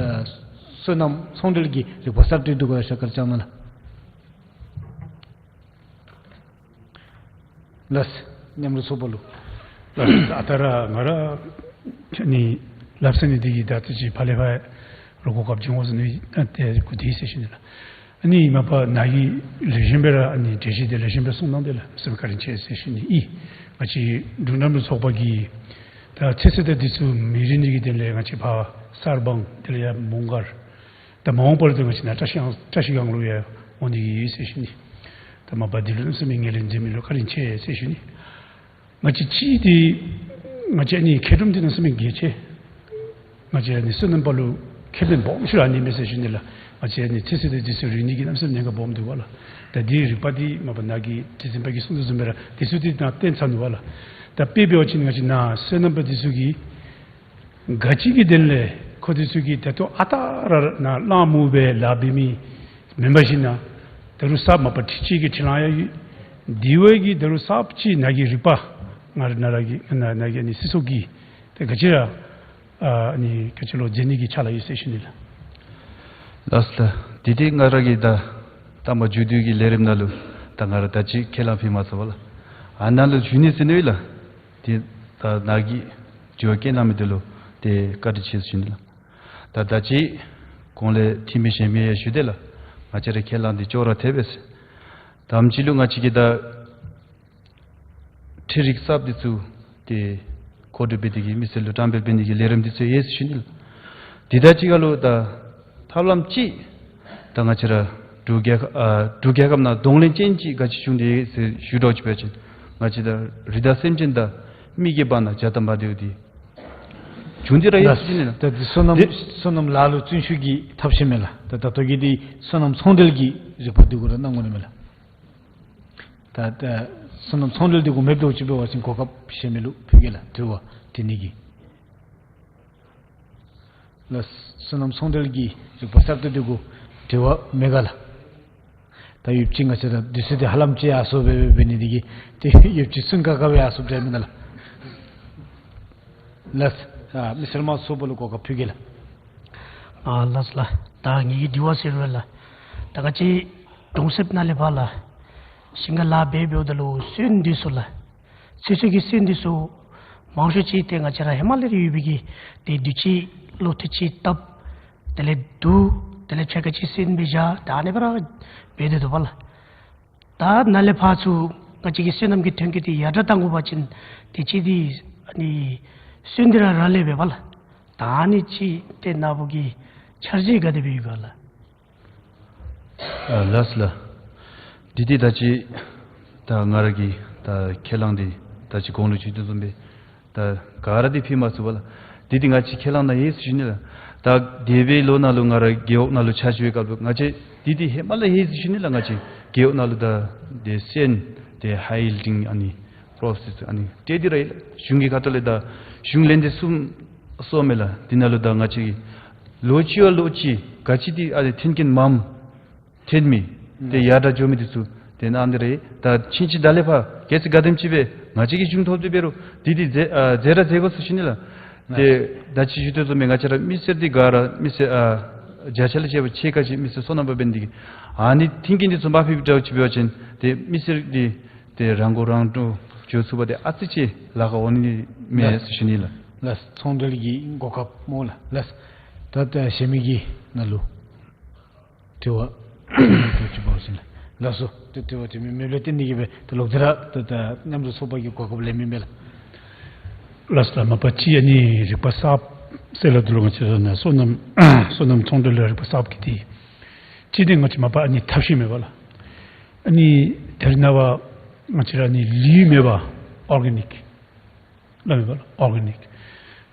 སོ་ནམ་ཚོང་འབྲེལ་གྱི་རིག་པ་གསརཔ་སྟོན་འདི་གུ་ར་ཞུ་བཀའ་དྲིན་བསྐྱང་གནང་ལགས། ལགས། མཉམ་རུབ་ཚོགས་པ་ལུ། ལགས། ཨ་རྟག་ར་ང་ར་ཨ་ནི་སླབ་ས་ནི་འདི་གིས་ད་ལྟོ་ཅིག་ཕར་ལས་ཕར་རོགས་གོ་སྐབས་བྱུང་བ་ཟེར་ནི་ཨ་ཏེ་གུ་དེ་ཟེར་ཞུ་ནི་ལགས། ཨ་ནི་མ་པ་ནཱ་གི་ལེགས་ཤོམ་སྦེ་ར་ཨ་ནི་འགྲེལ་བཤད་འདི་ལེགས་ཤོམ་སྦེ་གསུངས་གནང་དེ་ལགས་སེམས་བཀའ་དྲིན་ཆེ་ཟེར་ཞུ་ནི་ཨིན། ང་བཅས་འབྲུག་མཉམ་རུབ་ཚོགས་པ་གིས་ད་ཚོད་བསྲེ་དང་འདི་ཚུ་མི་རིགས་ནི་གི་དོན་ལས་ང་བཅས་ཕར་གསར་སྤང་དེ་ལས་ཡར་མོང་སྒར་ད་མ་འོངས་པ་ལུ་ཏེ་ང་བཅས་ནཱ་བཀྲ་ཤིས་སྒང་བཀྲ་ཤིས་སྒང་ལུ་ཡང་འོང་ནི་གི་ཡོད་ཟེར་ཞུ་ནི། ད་མ་པ་འདི་ལུ་གནམ་མེད་ས་མེད་ངོས་ལེན་མཛད་མི་ལུ་བཀའ་དྲིན་ཆེ་ཟེར་ཞུ་ནི། ང་བཅས་ཅིག་འདི་ང་བཅས་ཨ་ནི་མཁལ་རྡོག་འདི་གནམ་མེད་ས་མེད་གལ་ཆེ། ང་བཅས་ཨ་ནི་སོ་ནམ་པ་ལུ་ཁེ་ཕན་སྦོམ་ཤོས་ར་ཨ་ནི་མས་ཟེར་ཞུ་ནི་ལགས། ང་བཅས་ཨ་ནི་ཚོད་བསྲེ་དང་འདི་ཚུ་རིག་ནི་གི་གནམ་མེད་ས་མེད་གནད་འགག་སྦོམ་འདུག་པ་ལགས། ད་འདི་རིག་པ་འདི་མ་པ་ནཱ་གི་ཁྲི་འཛིན་པ་གིས་གསུངས་དོ་བཟུམ་སྦེ་ར་འདི་ཚུ་འདི་ནཱ་བཏོན་ཚར་ནུག་པ་ལགས། ད་དཔེ་འབད་བ་ཅིན་ང་བཅས་ནཱ་སོ་ནམ་པ་འདི་ཚུ་གིས་ག་ཅི་གི་དོན་ལས་ཁོང་འདི་ཚུ་གིས་ད་ལྟོ་ཨ་རྟག་ར་ནཱ་གླང་མུ་སྦེ་ལཱ་འབད་མི་མེན་པར་ཞིན་ན་ད་རུང་གསརཔ་མ་པ་ཁྲི་གཅིག་གི་ཁྲི་ལང་ཡང་ཡོད། དེ་བ་གི་ད་རུང་གསརཔ་ཅིག་ནཱ་གི་རིག་པ་ང་ར་ནཱ་ར་གི་ནཱ་ནཱ་གི་ཨ་ནི་སྲིད་ཚོགས་ཀྱིས་ད་ག་ཅི་ར་ཨ་ནི་ག་ཅི་ལོ་མཛད་ནི་གི་ཕྱག་ལཱ་ཡོད་ཟེར་ཞུ་ནི་ལགས། ལགས་ལགས། དེ་འདི་ང་ར་གིས་ད་ད་མ་མཇུག་བསྡུ་གི་ལས་རིམ་ནང་ལུ་ད་ང་ར་ད་ཅི་ཁས་བླངས་ཕུལ་མ་ཚར་བ་ལགས། ཨ་ནཱ་ལུ་ཞུ་ནི་ཟེར་ནི་ལགས། དེ་ད་ནཱ་གིས་འགྱུར་བ་བསྐྱལ་གནང་མི་འདི་ལུ་ཏེ་བཀའ་དྲིན་ཆེ་ཟེར་ཞུ་ནི་ལགས། ད་ད་ཅི་གོང་ལས་འཐུས་མི་གཞན་མི་ཡང་ཞུ་དེས་ལགས། ང་བཅས་ར་ཁས་བླངས་འདི་ཅོག་ར་འཐད་པས་ཟེར། དམ་ཅིག་ལུ་ང་བཅས་ཀྱིས་ད་འཕྲུལ་རིག་གསརཔ་འདི་ཚུ་ཏེ་མཁོ་སྒྲུབ་འབད་དེ་གིས་མི་སེར་ལུ་བཀྲམ་སྤེལ་འབད་ནི་གི་ལས་རིམ་འདི་ཚུ་ཡོད་ཟེར་ཞུ་ནི་ལགས། དེ་དང་གཅིག་ཁར་ལུ་ད་ཐབས་ལམ་ཅིག་ད་ང་བཅས་ར་འབྲུག་རྒྱལ་ཁབ་ཨ་འབྲུག་རྒྱལ་ཁབ་ནང་གདོང་ལེན་ཅན་ཅིག་ག་ཅི་བྱུང་སྟེ་ཟེར་ཞུ་དོ་ཅིག་འབད་བ་ཅིན་ང་བཅས་ད་རི་དྭགས་སེམས་ཅན་དང་མི་གི་བར་ན་བྱ་དང་མ་བདེཝ་འདི་བྱུང་སྟེ་ར་ཡོད་ཟེར་ཞུ་ནི་ལགས། ད་འདི་སོ་ནམ་འདི་སོ་ནམ་ལཱ་ལུ་བརྩོན་ཤུགས་ཀྱི་ཐབས་ཤེས་མས་ལགས། ད་ད་ལྟོ་གི་འདི་སོ་ནམ་ཚོང་འབྲེལ་གྱི་རིག་པ་འདི་གུ་ར་གནང་དགོ་ནི་མས་ལགས། ད་ད་སོ་ནམ་ཚོང་འབྲེལ་འདི་གུ་མེདཔ་འདྲཝ་ཅིག་འབད་བ་ཅིན་གོ་སྐབས་གཞན་མི་ལུ་ཕུལ་གེ་ལགས། དྲི་བ་དྲི་ནི་གི་ལགས། སོ་ནམ་ཚོང་འབྲེལ་གྱི་རིག་པ་གསརཔ་འདི་གུ་དྲི་བ་མེད་ག་ལགས། ད་ཡོདཔ་ཅིག་ང་བཅས་ར་དུས་ཚོད་འདི་ཧ་ལམ་ཅིག་ཡར་སོངམ་སྦེ་འབད་ནི་འདི་གིས་ཏེ་ཡོདཔ་ཅིག་ཚུན་ཁ་ཁ་སྦེ་ཡར་སོངམ་འདྲཝ་མེན་ན་ལགས། ལགས། ཨ་མི་སེར་མང་ཚོགས་པ་ལུ་གོ་སྐབས་ཕུལ་གེ་ལགས། ཨ་ལགས་ལགས། ད་ངེ་གི་དྲི་བ་ཟེར་རུང་ལགས། ད་ང་བཅས་གྲོང་གསེབ་ནང་ལས་ཕར་ལགས། ཞིང་ཁ་ལཱ་འབད་འབདཝ་ད་ལུ་སོན་འདི་ཚུ་ལགས། ཚོད་བསྲེ་གི་སོན་འདི་ཚུ་མང་ཤོས་ཅིག་ཏེ་ང་བཅས་ར་ཧེ་མ་ལས་ར་ཡོད་པའི་གི་ཏེ་དུས་ཅི་ལོ་དུས་ཅི་བཏབ། དེ་ལས་བསྡུ། དེ་ལས་ཕྱེད་ཀ་ཅིག་སོན་སྦེ་བཞག། ད་ཨ་ནི་སྦེ་ར་འབད་དེ་འདུག་པ་ལགས། ད་ནཱ་ལས་ཕར་ཚུར་ང་བཅས་ཀྱི་སོ་ནམ་གྱི་ཐོན་སྐྱེད་འདི་ཡར་དྲག་གཏང་དགོ་པ་ཅིན་ཏེ་ཅིག་འདི་ཨ་ནི་སོན་འདི་ར་རག་ལས་པས་པ་ལགས། ད་ཨ་ནི་ཅིག་ཏེ་ནཱ་བུ་གི་འཆར་གཞི་ག་དེ་སྦེ་ཡོད་ག་ལགས། ཨ་ལགས་ལགས། འདི་འདི་ད་ཅི་ད་ང་ར་གི་ད་ཁས་བླངས་འདི་ད་ཅི་གོང་ལུ་ཞུ་དོ་བཟུམ་སྦེ་ད་ག་ར་འདི་ཕུལ་མ་ཚུགས་པས་ལགས། འདི་འདི་ང་བཅས་ཁས་བླངས་ནང་ཡོད་ཟེར་ཞུ་ནི་ལགས། ད་འདས་པའི་ལོ་ནང་ལུ་ང་ར་རྒེད་འོག་ནང་ལུ་ཕྱག་ཞུ་བའི་སྐབས་ལུ་ང་བཅས་འདི་འདི་ཧེ་མ་ལས་ཡོད་ཟེར་ཞུ་ནི་ལགས། ང་བཅས་རྒེད་འོག་ནང་ལུ་ད་འདི་སོན་འདི་ཧའི་ཡིལ་ཌིང་ཨ་ནི་པྲོ་སེསི་ཨ་ནི་སྤྲོད་དེ་ར་ཡོད་ལགས། གཞུང་གི་ཁ་ཐུག་ལས་ད་གཞུང་ལས་འདི་གསུམ་སོང་མས་ལགས། འདི་ནང་ལུ་ད་ང་བཅས་ཀྱིས་ལོ་གཅིག་བ་ལོ་གཅིག་ག་ཅི་འདི་ཨ་ནི་མཐུན་རྐྱེན་མངམ་ཐོན་མི་ཏེ་ཡར་དྲག་འགྱོ་མི་འདི་ཚུ་ཏེ་གནང་སྟེ་ར་ད་ཕྱིན་ཅི་ད་ལས་ཕར་གལ་སྲིད་ག་དེམ་ཅིག་སྦེ་ང་བཅས་ཀྱིས་གཞུང་ཐོབ་སྟེ་འབད་རུང་འདི་འདི་མཛད་ཨ་མཛད་ར་མཛད་དགོ་ཟེར་ཞུ་ནི་ལགས། ཏེ་ད་ཅི་ཞུ་དོ་བཟུམ་སྦེ་ང་བཅས་ར་མི་སེར་འདི་ག་ར་མི་སེར་ཨ་བརྒྱ་ཆ་ལས་བྱེ་བ་ཕྱེད་ཀ་ཅིག་མི་སེར་སོ་ནམ་པ་འབད་ནི་འདི་གིས་ཨ་ནི་མཐུན་རྐྱེན་འདི་ཚུ་མ་ཕུལ་བའི་འདྲཝ་ཅིག་འབད་བ་ཅིན་ཏེ་མི་སེར་འདི་ཏེ་རང་མགོ་རང་འདྲོངས་འགྱོ་ཚུགས་པ་འདི་ཨ་ཙི་ཅིག་ལཱ་ཁག་འོང་ནི་མས་ཟེར་ཞུ་ནི་ལགས། ལགས། ཚོང་འབྲེལ་གྱི་གོ་སྐབས་སྨོ་ལགས། ལགས། ད་ད་གཞན་མི་གི་ནང་ལུ་དྲི་བ་ཅིག་འབད་ཞིནམ་ལས། ལགས་སོ། ཏེ་དྲི་བ་ཅིག་མེད་མེདཔ་ལས་བརྟེན་ཏེ་གིས་སྦེ་ཏེ་ལོག་སྟེ་ར་ད་ད་མཉམ་འབྲེལ་ཚོགས་པ་གི་གོ་སྐབས་ལེན་མི་མས་ལགས། ལགས་སོ། ད་མ་པ་ཅིག་ཨ་ནི་རིག་པ་གསརཔ་ཟེར་སླབ་དོ་ལགས། ང་བཅས་ར་ནཱ་སོ་ནམ་སོ་ནམ་ཚོང་འབྲེལ་ལུ་རིག་པ་གསརཔ་གི་འདི་ཅིག་འདི་ང་བཅས་མ་པ་ཨ་ནི་ཐབས་ཤེས་མེད་པ་ལགས། ཨ་ནི་ད་རེས་ནངས་པ་ང་བཅས་ར་ཨ་ནི་ལུད་མེད་པ་ཨོར་གེ་ནིཀ་སླབ་མེན་པ་ལགས། ཨོར་གེ་ནིཀ།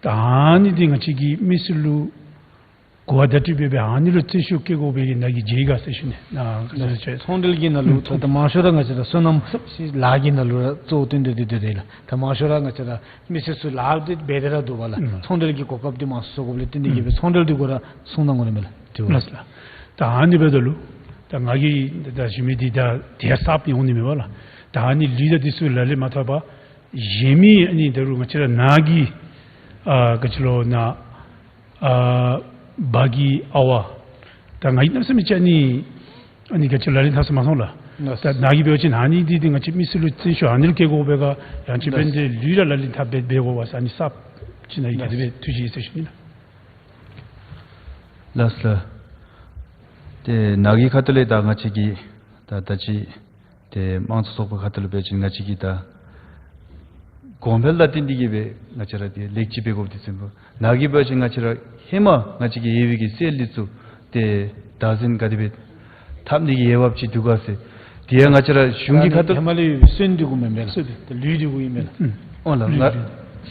ད་ཨ་ནི་འདི་ང་བཅས་ཀྱིས་མི་སེར་ལུ་གོ་བརྡ་སྤྲོད་འབད་འབད་ཨ་ནི་ལུ་བརྩོན་ཤུགས་བསྐྱེད་དགོ་པའི་གི་ནཱ་གི་བྱེད་ག་ཟེར་ཞུ་ནི། ནཱ་ཚོང་འབྲེལ་གྱི་ནང་ལུ་ད་ད་མང་ཤོས་ར་ང་བཅས་ར་སོ་ནམ་ལཱ་གི་ནང་ལུ་ར་གཙོ་བོ་བཏོན་ཏེ་འདི་སྡོད་དེ་ལགས། ད་མང་ཤོས་ར་ང་བཅས་ར་མི་སེར་ཚུ་ལཱ་འདི་འབད་དེ་ར་འདུག་པ་ལགས། ཚོང་འབྲེལ་གྱི་གོ་སྐབས་འདི་མང་སུ་བཟོ་དགོཔ་ལས་བརྟེན་ཏེ་གིས་སྦེ་ཚོང་འབྲེལ་འདི་གུ་ར་གསུང་གནང་དགོ་ནི་མས་ལགས། དྲི་བ། ལགས་ལགས། ད་ཨ་ནི་འབདཝ་ད་ལུ་ད་ང་གིས་ད་ཞུ་མི་འདི་ད་དེ་གསརཔ་འོང་ནི་མེད་པ་ལགས། ད་ཨ་ནི་ལུད་དང་འདི་ཚུ་ལག་ལེན་མ་འཐབ་པར་གཞན་མི་ཨ་ནི་ད་རུང་ང་བཅས་ར་ནཱ་གི་ཨ་ག་ཅི་ལོ་ནཱ་ཨ་སྦ་གི་ཨ་ཝ་ད་ང་གིས་གནམ་མེད་ས་མེད་ཅིག་ཨ་ནི་ཨ་ནི་ག་ཅི་ལག་ལེན་འཐབ་ས་མ་མཐོང་ལགས། ད་ནཱ་གིས་འབད་བ་ཅིན་ཨ་ནི་འདི་འདི་ང་བཅས་མི་སེར་ལུ་བརྩོན་ཤུགས་ཨ་ནི་ལུ་བསྐྱེད་དགོ་པས་ག་ཡང་ཅིན་འབད་ནི་འདི་ལུད་ར་ལག་ལེན་འཐབ་འབད་འབད་དགོ་པས་ཟེར་ཨ་ནི་གསརཔ་ཅིག་ནཱ་གིས་ག་དེ་སྦེ་ཐུགས་བཞེད་ཟེར་ཞུ་ནི་ལགས། ལགས་ལགས། ཏེ་ནཱ་གི་ཁ་ཐུག་ལས་ད་ང་བཅས་ཀྱིས་ད་ད་ཅི་ཏེ་དམངས་གཙོ་ཚོགས་པ་ཁ་ཐུག་ལས་འབད་བ་ཅིན་ང་བཅས་ཀྱིས་ད་གོང་འཕེལ་དང་བསྟུན་ཏེ་གིས་སྦེ་ང་བཅས་ར་ཏེ་ལེགས་བཅོས་འབད་དགོཔ་འདི་ཚུ་ཨིན་པས། ནཱ་གིས་འབད་བ་ཅིན་ང་བཅས་ར་ཧེ་མ་ང་བཅས་ཀྱི་ཡོད་པའི་གི་སོན་འདི་ཚུ་ཏེ་བདག་འཛིན་ག་དེ་སྦེ་འཐབ་ནི་གི་འོས་འབབ་ཅིག་འདུག་ག་ཟེར། དེ་ཡང་ང་བཅས་ར་གཞུང་གི་ཁ་ཐུག་ཧེ་མ་ལས་ཡོད་པའི་སོན་འདི་གུ་མེན་པས་ལགས། སོན་འདི་ལུད་འདི་གུ་ཨིན་པས་ལགས། ཨོ་ལགས། ལུད་ང་འདི་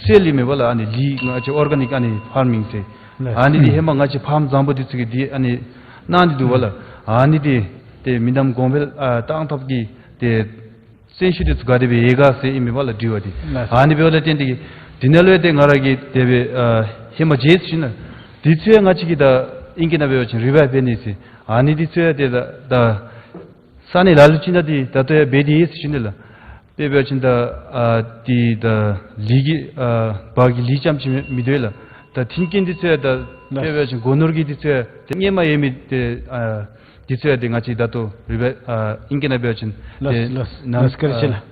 སོན་ལུད་མེན་པ་ལགས། ཨ་ནི་ལུད་ང་བཅས་ཨོར་གེ་ནིཀ་ཨ་ནི་ཕར་མིང་ཟེར། ལགས། ཨ་ནི་འདི་ཧེ་མ་ང་བཅས་ཕཱམ་བཟང་པོ་འདི་ཚུ་གིས་འདི་ཨ་ནི་གནང་སྟེ་འདུག་པ་ལགས། ཨ་ནི་འདི་ཏེ་མི་ནམ་གོང་འཕེལ་ཨ་བཏང་ཐབས་ཀྱི་ཏེ་བརྩོན་ཤུགས་འདི་ཚུ་ག་དེ་སྦེ་ཡོད་ག་ཟེར་ཨིན་མས་པ་ལགས། དྲི་བ་འདི། ལགས། ཨ་ནི་འབདཝ་ལས་བརྟེན་ཏེ་གིས་འདི་ནང་ལུ་ཡང་ཏེ་ང་ར་གིས་དེ་སྦེ་ཨ་ཧེ་མ་མཇལ་ཞིནམ་ལས་འདི་ཚུ་ཡང་ང་བཅས་ཀྱིས་ད་ཨིང་སྐད་ནང་འབད་བ་ཅིན་རི་བའི་བི་འབད་ནི་ཟེར། ཨ་ནི་འདི་ཚུ་ཡང་ཏེ་ད་ད་ས་གནས་ལ་ལུ་ཅིག་ནང་འདི་ད་ལྟོ་ཡང་འབད་དེ་ཡོད་ཟེར་ཞུ་ནི་ལགས། དཔེ་འབད་བ་ཅིན་ད་ཨ་འདི་ད་ལུད་ཀྱི་ཨ་སྦ་གི་ལུད་རྐྱངམ་ཅིག་མི་མི་འདུག་ལགས། ད་མཐུན་རྐྱེན་འདི་ཚུ་ཡང་ད་དཔེ་འབད་བ་ཅིན་སྒོ་ནོར་གྱི་འདི་ཚུ་ཡང་ཏེ་སྔོན་མ་ཡོད་མི་ཏེ་ཨ་འདི་ཚུ་ཡང་ཏེ་ང་བཅས་ད་ལྟོ་རི་བའི་ཨ་ཨིང་སྐད་ནང་འབད་བ་ཅིན་ལགས་ཏེ་ལགས་ནམ་ལགས། བཀའ་དྲིན་ཆེ་ཨ་ལགས།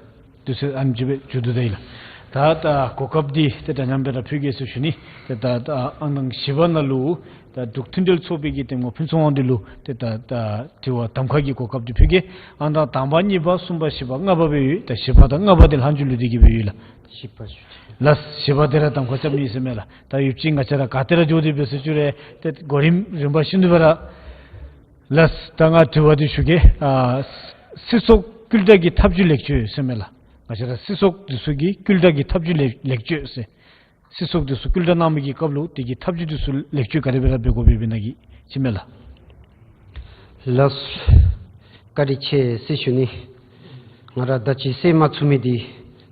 དུས་ཚོད་ཨ་ནེམ་ཅིག་སྦེ་མཇུག་བསྡུ་ད་ཡི་ལགས། ད་ད་གོ་སྐབས་འདི་ཏེ་འདྲ་མཉམ་སྦེ་ར་ཕུལ་གེ་ཟེར་ཞུ་ནི། ཏེ་ད་ད་ཨང་གྲངས་བཞི་པ་ནང་ལུ་ད་འབྲུག་མཐུན་འབྲེལ་ཚོགས་པའི་གི་གདམ་ངོ་ཕུན་ཚོགས་དབང་འདུས་ལུ་ཏེ་ད་ད་དྲི་བ་གདམ་ཁ་གི་གོ་སྐབས་འདི་ཕུལ་གེ། ཨང་གྲངས་དང་པ་གཉིས་པ་གསུམ་པ་བཞི་པ་ལྔ་པ་སྦེ་ཡོད། ད་བཞི་པ་དང་ལྔ་པ་འདི་ལྷག་མཇུག་ལུ་འདི་གིས་སྦེ་ཡོད་ལགས། བཞི་པ་ཞུ། ལགས། བཞི་པ་འདི་ར་གདམ་ཁ་རྐྱབ་ནི་ཟེར་མས་ལགས། ད་ཡུདཔ་ཅིག་ང་བཅས་ར་ག་ཏེ་ར་འགྱོ་དེ་སྦེ་ཟེར་ཞུ་རུང་ཏེ་གོ་རིམ་རིམ་པ་བཞིན་དུ་སྦེ་ར། ལགས། ད་ང་དྲི་བ་འདི་ཞུ་གེ། ཨ་སྲིད་ཚོགས་བསྐུལ་བསྒྲགས་ཀྱི་ཐབས་བྱུས་ལེགས་བཅོས་ཟེར་མས་ལགས། ང་བཅས་ར་སྲིད་ཚོགས་འདི་ཚུ་གི་བསྐུལ་བསྒྲགས་ཀྱི་ཐབས་བྱུས་ལེགས་ལེགས་བཅོས་ཟེར། སྲིད་ཚོགས་འདི་ཚུ་བསྐུལ་བསྒྲགས་གནང་མི་གི་སྐབས་ལུ་དེ་གི་ཐབས་བྱུས་འདི་ཚུ་ལེགས་བཅོས་ག་དེ་སྦེ་ར་འབད་དགོཔ་ཨིན་པས་ནཱ་གིས་ཅིག་སྨོ་ལགས། ལགས། བཀའ་དྲིན་ཆེ་ཟེར་ཞུ་ནི། ང་ར་ད་ཅི་ཟེར་མ་ཚུགས་མི་འདི་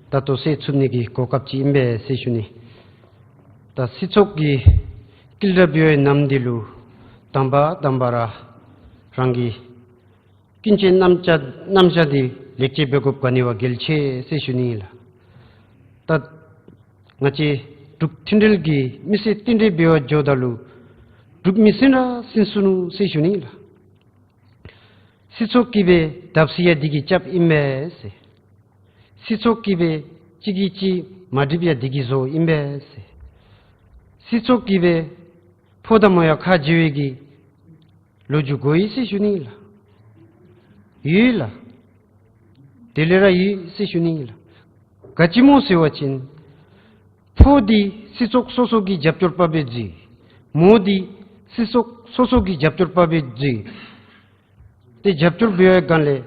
ད་ལྟོ་ཟེར་ཚུགས་ནི་གི་གོ་སྐབས་ཅིག་ཨིན་པས་ཟེར་ཞུ་ནི། ད་སྲིད་ཚོགས་ཀྱི་བསྐུལ་བསྒྲགས་འབད་བའི་ནམ་འདི་ལུ་དང་པ་དང་པ་ར་རང་གི་ཀུན་སྤྱོད་རྣམ་གཞག་རྣམ་གཞག་འདི་ལེགས་བཅོས་འབད་དགོཔ་ག་ནི་བ་གལ་ཆེ་ཟེར་ཞུ་ནི་ཨིན་ལགས། ད་ང་བཅས་འབྲུག་མཐུན་འབྲེལ་གྱི་མི་སེར་རྟེན་འབྲེལ་འབད་བར་འགྱོཝ་ད་ལུ་འབྲུག་མི་ཟིན་ར་ཟིན་སོ་ནུག་ཟེར་ཞུ་ནི་ཨིན་ལགས། སྲིད་ཚོགས་ཀྱིས་སྦེ་བརྡབ་གསིག་ཡང་འདི་གིས་རྐྱབ་ཨིན་མས་ཟེར། སྲིད་ཚོགས་ཀྱིས་སྦེ་གཅིག་གིས་གཅིག་མ་འགྲིགཔ་ཡང་འདི་གིས་བཟོ་ཨིན་པས་ཟེར། སྲིད་ཚོགས་ཀྱིས་སྦེ་ཕོ་དང་མོ་ཡང་ཁ་འབྱལ་བའི་གི་ལོ་རྒྱུས་གོ་ཡི་ཟེར་ཞུ་ནི་ཨིན་ལགས། ཡོད་ལགས། དེ་ལས་ར་ཡོད་ཟེར་ཞུ་ནི་ཨིན་ལགས། ག་ཅི་སྨོ་ཟེར་བ་ཅིན་ཕོ་འདི་སྲིད་ཚོགས་སོ་སོ་གི་རྒྱབ་སྐྱོར་པ་སྦེ་འཛུལ། མོ་འདི་སྲིད་ཚོགས་སོ་སོ་གི་རྒྱབ་སྐྱོར་པ་སྦེ་འཛུལ། ཏེ་རྒྱབ་སྐྱོར་འབད་བའི་སྒང་ལས་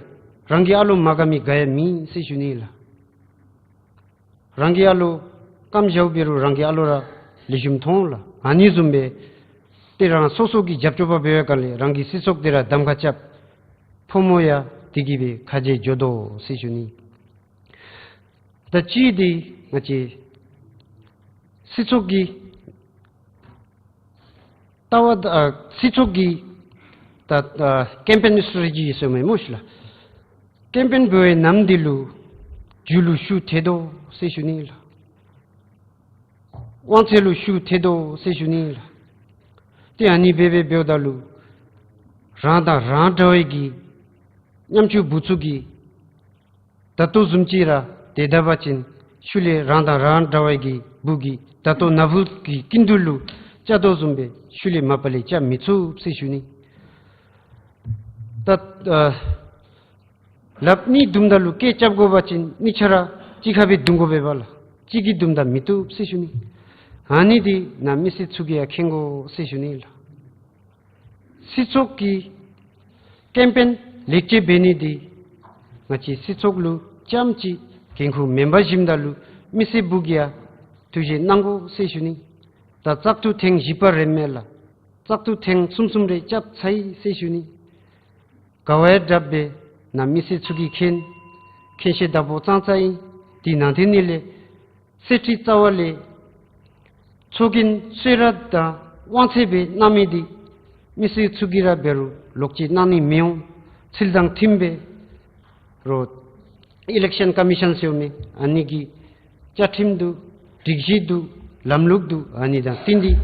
རང་གི་ཨ་ལོ་མ་དགའ་མི་ག་ཡང་མེད་ཟེར་ཞུ་ནི་ཨིན་ལགས། རང་གི་ཨ་ལོ་སྐམ་བཞག་འབད་རུང་རང་གི་ཨ་ལོ་ར་ལེགས་ཤོམ་མཐོང་ལགས། ཨ་ནི་བཟུམ་སྦེ་ཏེ་རང་སོ་སོ་གི་རྒྱབ་སྐྱོར་པ་འབད་བའི་སྒང་ལས་རང་གི་སྲིད་ཚོགས་འདི་ར་གདམ་ཁ་རྐྱབ། ཕོ་མོ་ཡང་དེ་གིས་སྦེ་ཁ་རྗེ་འགྱོ་དོ་ཟེར་ཞུ་ནི། ད་གཅིག་འདི་ང་བཅས་སྲིད་ཚོགས་ཀྱི་ལྟ་བ་ད་ཨ་སྲིད་ཚོགས་ཀྱི་ད་ཨ་ཀེམ་པེན་སི་ཊེ་རེ་ཇི་ཟེར་མི་སྨོ་ཤིག་ལགས། ཀེམ་པེན་འབད་བའི་ནམ་འདི་ལུ་རྒྱུ་ལུ་ཤུགས་ཐལ་དོ་ཟེར་ཞུ་ནི་ལགས། དབང་ཚད་ལུ་ཤུགས་ཐལ་དོ་ཟེར་ཞུ་ནི་ལགས། ཏེ་ཨ་ནི་སྦེ་སྦེ་འབདཝ་ད་ལུ་རང་དང་རང་འདྲ་བའི་གི་ཉམ་ཆུང་བུ་ཚུ་གིས་ད་ལྟོ་བཟུམ་ཅིག་ར་དེ་ད་པ་ཅིན་ཤུལ་ལས་རང་དང་རང་འདྲ་བའི་གི་བུ་གིས་ད་ལྟོ་ན་བུ་གི་སྐྱིན་འགྲུལ་ལུ་བཅར་དོ་བཟུམ་སྦེ་ཤུལ་ལས་མ་པ་ལས་བཅར་མི་ཚུགས་ཟེར་ཞུ་ནི། ད་ཨ་ལགཔ་གཉིས་བརྡུངམ་ད་ལུ་སྐད་རྐྱབ་དགོ་པ་ཅིན་གཉིས་ཆ་ར་གཅིག་ཁར་སྦེ་བརྡུང་དགོ་པས་པ་ལགས། གཅིག་གིས་བརྡུངམ་ད་མི་བཏུབ་ཟེར་ཞུ་ནི། ཨ་ནི་འདི་ནཱ་མི་སེར་ཚུ་གིས་ཡང་མཁྱེན་དགོ་ཟེར་ཞུ་ནི་ལགས། སྲིད་ཚོགས་ཀྱི་ཀེམ་པེན་ལེགས་བཅོས་འབད་ནི་འདི་ང་བཅས་སྲིད་ཚོགས་ལུ་རྐྱངམ་ཅིག་འགན་ཁུར་མེན་པར་བཞེསཔ་ད་ལུ་མི་སེར་བུ་གིས་ཡང་ཐུགས་བཞེས་གནང་དགོ་ཟེར་ཞུ་ནི། ད་བཙག་འཐུ་ཐེངས་བཞི་པ་རནམ་མས་ལགས། བཙག་འཐུ་ཐེངས་གསུམ་གསུམ་རེ་རྐྱབ་ཚར་ཡི་ཟེར་ཞུ་ནི། ག་བ་ཡང་དྲགཔ་སྦེ་ནཱ་མི་སེར་ཚུ་གིས་མཁྱེན་མཁྱེན་ཤེས་དྲག་པོ་ཙང་ཙང་ཨིན། དེ་ནང་དེ་ནི་ལས་གསེར་ཁྲི་རྩ་བ་ལས་ཚོགས་རྒྱན་གསོལ་རས་དང་དབང་ཚད་སྦེ་གནང་མི་འདི་མི་སེར་ཚུ་གིས་ར་འབད་རུང་ལོག་ཅིག་གནང་ནི་མི་འོང་། ཚུལ་དང་མཐུནམ་སྦེ་རོགས་ཨི་ལེག་ཤཱན་ཀོ་མི་ཤཱན་ཟེར་མི་ཨ་ནི་གི་བཅའ་ཁྲིམས་འདུག། སྒྲིག་གཞི་འདུག། ལམ་ལུགས་འདུག། ཨ་ནི་དང་བསྟུན་ཏེ་ང་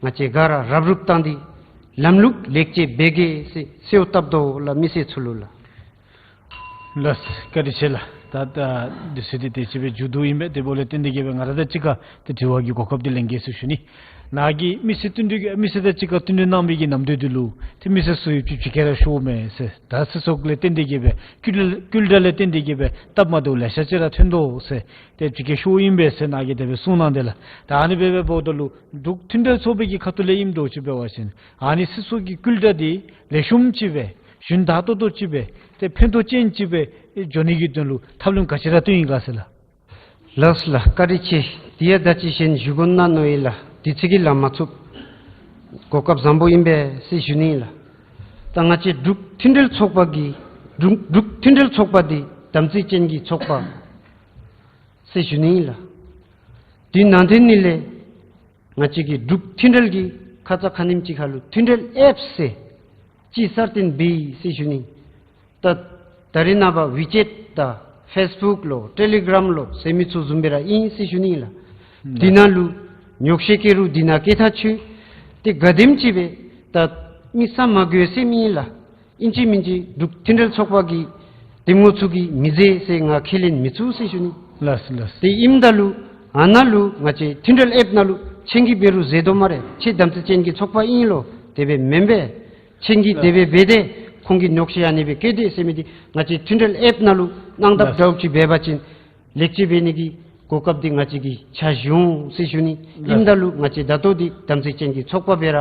བཅས་ག་ར་རབ་རུབ་བཏང་སྟེ་ལམ་ལུགས་ལེགས་བཅོས་འབད་གེ་ཟེར་གསོལཝ་བཏབ་དོ་ལགས་མི་སེར་ཚུ་ལུ་ལགས། ལགས་བཀའ་དྲིན་ཆེ་ལགས། ད་ད་དུས་ཚོད་འདི་དེ་ཅིག་སྦེ་མཇུག་བསྡུ་ཨིན་པས། དེ་འབདཝ་ལས་བརྟེན་ཏེ་གིས་སྦེ་ང་ར་དང་གཅིག་ཁར་ཏེ་དྲི་བ་གི་གོ་སྐབས་འདི་ལེན་གེ་ཟེར་ཞུ་ནི། ནཱ་གིས་མི་སེར་བསྟུན་གྲོས་ཀྱི་མི་སེར་དང་གཅིག་ཁར་བསྟུན་གྲོས་གནང་བའི་གི་ནམ་དུས་འདི་ལུ་ཏེ་མི་སེར་ཚུ་ཡང་ཅིག་ཅིག་ག་ར་ཤོརཝ་མས་ཟེར། ད་སྲིད་ཚོགས་ལས་བརྟེན་ཏེ་གིས་སྦེ་བསྐུལ་བསྐུལ་བསྒྲགས་ལས་བརྟེན་ཏེ་གིས་སྦེ་སྟབས་མ་བདེཝ་ལེ་ཤ་ཅིག་ར་ཐོན་དོ་ཟེར། ཏེ་ཅིག་ག་ཤོརཝ་ཨིན་པས་ཟེར་ནཱ་གིས་དེ་སྦེ་གསུངས་གནང་དེས་ལགས། ད་ཨ་ནི་སྦེ་འབདཝ་ད་ལུ་འབྲུག་མཐུན་འབྲེལ་ཚོགས་པའི་གི་ཁ་ཐུག་ལས་ཨིནམ་འདྲཝ་ཅིག་འབད་བ་ཅིན་ཨ་ནི་སྲིད་ཚོགས་ཀྱི་བསྐུལ་བསྒྲགས་འདི་ལེགས་ཤོམ་ཅིག་སྦེ་ཞུན་དག་ཏོག་ཏོ་ཅིག་སྦེ་ཏེ་ཕན་ཐོགས་ཅན་ཅིག་སྦེ་འགྱོ་ནི་གི་དོན་ལུ་ཐབས་ལམ་ག་ཅི་ར་བཏོན་ཡི་ག་ཟེར་ལགས། ལགས་ལགས། བཀའ་དྲིན་ཆེ། དེ་ཡང་ད་ཅི་གཞན་ཞུ་དགོ་ན་མནོ་ཡི་ལགས། དུས་ཚོད་ཀྱིས་ལང་མ་ཚུགས། གོ་སྐབས་བཟང་པོ་ཨིན་པས་ཟེར་ཞུ་ནི་ལགས། ད་ང་བཅས་འབྲུག་མཐུན་འབྲེལ་ཚོགས་པ་གི་འབྲུག་འབྲུག་མཐུན་འབྲེལ་ཚོགས་པ་འདི་དམ་ཚིག་ཅན་གྱི་ཚོགས་པ་ཟེར་ཞུ་ནི་ལགས། དེ་ནང་དེ་ནི་ལས་ང་བཅས་ཀྱི་འབྲུག་མཐུན་འབྲེལ་གྱི་ཁ་ཙ་ཁ་ཉིནམ་ཅིག་ཁར་ལུ་མཐུན་འབྲེལ་ཨེཔ་ཟེར་ཅིག་གསར་བཏོན་འབད་ཡི་ཟེར་ཞུ་ནི། ད་ད་རེས་ནངས་པ་ཝི་ཅེཊ་དང་ཕེསི་བུཀ་ལོ་ཊེ་ལི་གརམ་ལོ་ཟེར་མི་ཚུ་བཟུམ་སྦེ་ར་ཨིན་ཟེར་ཞུ་ནི་ལགས། དེ་ནང་ལུ་ཉོགས་བཤད་བཀོད་རུང་དེ་ནང་བཀོད་ཐག་ཆོད། ཏེ་ག་དེམ་ཅིག་སྦེ་ད་མི་ས་མ་གོ་ཟེར་མི་ཨིན་ལགས། ཨིན་ཅི་མིན་ཅི་འབྲུག་མཐུན་འབྲེལ་ཚོགས་པ་གི་འདེམས་ངོ་ཚུ་གིས་མི་མཛད་ཟེར་ང་ཁས་ལེན་མི་ཚུགས་ཟེར་ཞུ་ནི། ལགས་ལགས། དེ་ཨིནམ་ད་ལུ་ཨ་ནཱ་ལུ་ང་བཅས་མཐུན་འབྲེལ་ཨེཔ་ནང་ལུ་ཁྱེད་ཀྱིས་འབད་རུང་མཛད་དོ་སྨ་རེ། ཁྱེད་དམ་ཚིག་ཅན་གྱི་ཚོགས་པ་ཨིན་ལོ། དེ་སྦེ་མེན་པས། ཁྱེད་ཀྱིས་དེ་སྦེ་འབད་དེ་ཁོང་གིས་ཉོགས་བཤད་ཨ་ནི་སྦེ་བཀོད་དེ་ཟེར་མི་འདི་ང་བཅས་མཐུན་འབྲེལ་ཨེཔ་ནང་ལུ་གནང་དཔ་འདྲཝ་ཅིག་འབད་བ་ཅིན་ལེགས་བཅོས་འབད་ནི་གི་གོ་སྐབས་འདི་ང་བཅས་ཀྱིས་ཆ་བཞག་འོང་ཟེར་ཞུ་ནི། ཨིནམ་ད་ལུ་ང་བཅས་ད་ལྟོ་འདི་དམ་ཚིག་ཅན་གྱི་ཚོགས་པ་སྦེ་ར་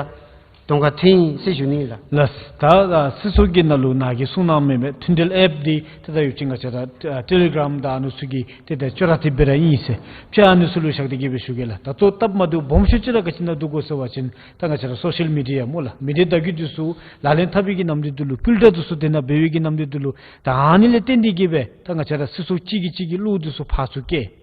གདོང་ཁར་ཐོན་ཡི་ཟེར་ཞུ་ནི་ལགས། ལགས། ད་ཨ་སྲིད་ཚོགས་ཀྱི་ནང་ལུ་ནཱ་གིས་གསུངས་གནང་མི་མཐུན་འབྲེལ་ཨེཔ་འདི་ཏེ་ད་ཡོད་ཅིག་ང་བཅས་ར་ཊེ་ལི་གརམ་དང་ཨ་ནི་ཚུ་གི་ཏེ་ད་ཅོག་ར་འཐདཔ་སྦེ་ར་ཨིན་ཟེར། ཕྱི་ཨ་ནི་ཚུ་ལུ་བཞག་སྟེ་གིས་སྦེ་ཞུ་གེ་ལགས། ད་ལྟོ་སྟབས་མ་བདེཝ་སྦོམ་ཤོས་ཅིག་ར་ག་ཅི་ནང་འདུག་གོ་ཟེར་བ་ཅིན་ད་ང་བཅས་ར་སོ་ཤལ་མི་ཌི་ཡ་སྨོ་ལགས། མི་སྡེ་བརྡ་བརྒྱུད་འདི་ཚུ་ལག་ལེན་འཐབ་པའི་གི་ནམ་དུས་འདི་ལུ་བསྐུལ་བསྒྲགས་འདི་ཚུ་དེ་ནང་འབད་བའི་གི་ནམ་དུས་འདི་ལུ་ད་ཨ་ནི་ལས་བརྟེན་ཏེ་གིས་སྦེ་ད་ང་བཅས་ར་སྲིད་ཚོགས་གཅིག་གིས་གཅིག་གི་བློ་འདི་ཚུ་ཕར་ཚུར་བཀལ།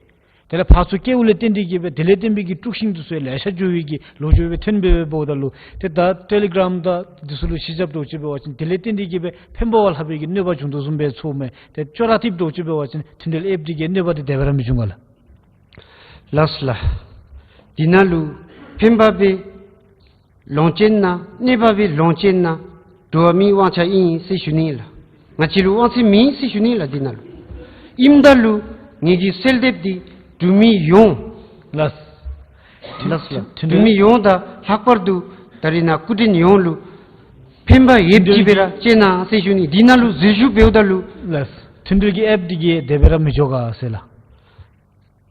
དེ་ལས་ཕར་ཚུར་བཀལཝ་ལས་བརྟེན་ཏེ་གིས་སྦེ་དེ་ལས་བརྟེན་པའི་གི་དཀྲུག་ཤིང་འདི་ཚུ་ཡང་ལེ་ཤ་འགྱོ་བའི་གི་ལོ་རྒྱུས་སྦེ་ཐོན་པས། འབདཝ་ད་ལུ་ཏེ་ད་ཊེ་ལི་གརམ་དང་འདི་ཚུ་ལུ་གཞི་བཞགཔ་འདྲཝ་ཅིག་འབད་བ་ཅིན་དེ་ལས་བརྟེན་ཏེ་གིས་སྦེ་ཕན་པ་བ་ལྷག་པའི་གི་གནོད་པ་བྱུང་དོ་བཟུམ་སྦེ་ཚོརཝ་མས། ཏེ་ཅོག་ར་འཐདཔ་འདྲཝ་ཅིག་འབད་བ་ཅིན་མཐུན་འབྲེལ་ཨེཔ་འདི་གིས་གནོད་པ་འདི་དེ་སྦེ་ར་མི་འབྱུང་ག་ལགས། ལགས་ལགས། འདི་ནང་ལུ་ཕན་པ་སྦེ་ལོང་ཅན་ན་གནོད་པ་སྦེ་ལོང་ཅན་ན་འབྲུག་པ་མིའི་དབང་ཆ་ཨིན་ཟེར་ཞུ་ནི་ལགས། ང་བཅས་ལུ་དབང་ཚད་མེད་ཟེར་ཞུ་ནི་ལགས། འདི་ནང་ལུ་ཨིནམ་ད་ལུ་ངེ་གི་གསོལ་འདེབས་འདི་འབྲུག་མི་ཡོངས་ལགས། ལགས་ལགས། འབྲུག་མི་ཡོངས་དང་ལྷག་པར་དུ་ད་རེས་ནཱ་སྐུ་མགྲོན་ཡོངས་ལུ་ཕན་པ་ཡོདཔ་ཅིག་སྦེ་ར་བྱོན་གནང་ཟེར་ཞུ་ནི། འདི་ནང་ལུ་འཛུལ་ཞུགས་འབདཝ་ད་ལུ་ལགས། མཐུན་འབྲེལ་གྱི་ཨེཔ་འདི་གིས་དེ་སྦེ་ར་མི་འགྱོ་ག་ཟེར་ལགས།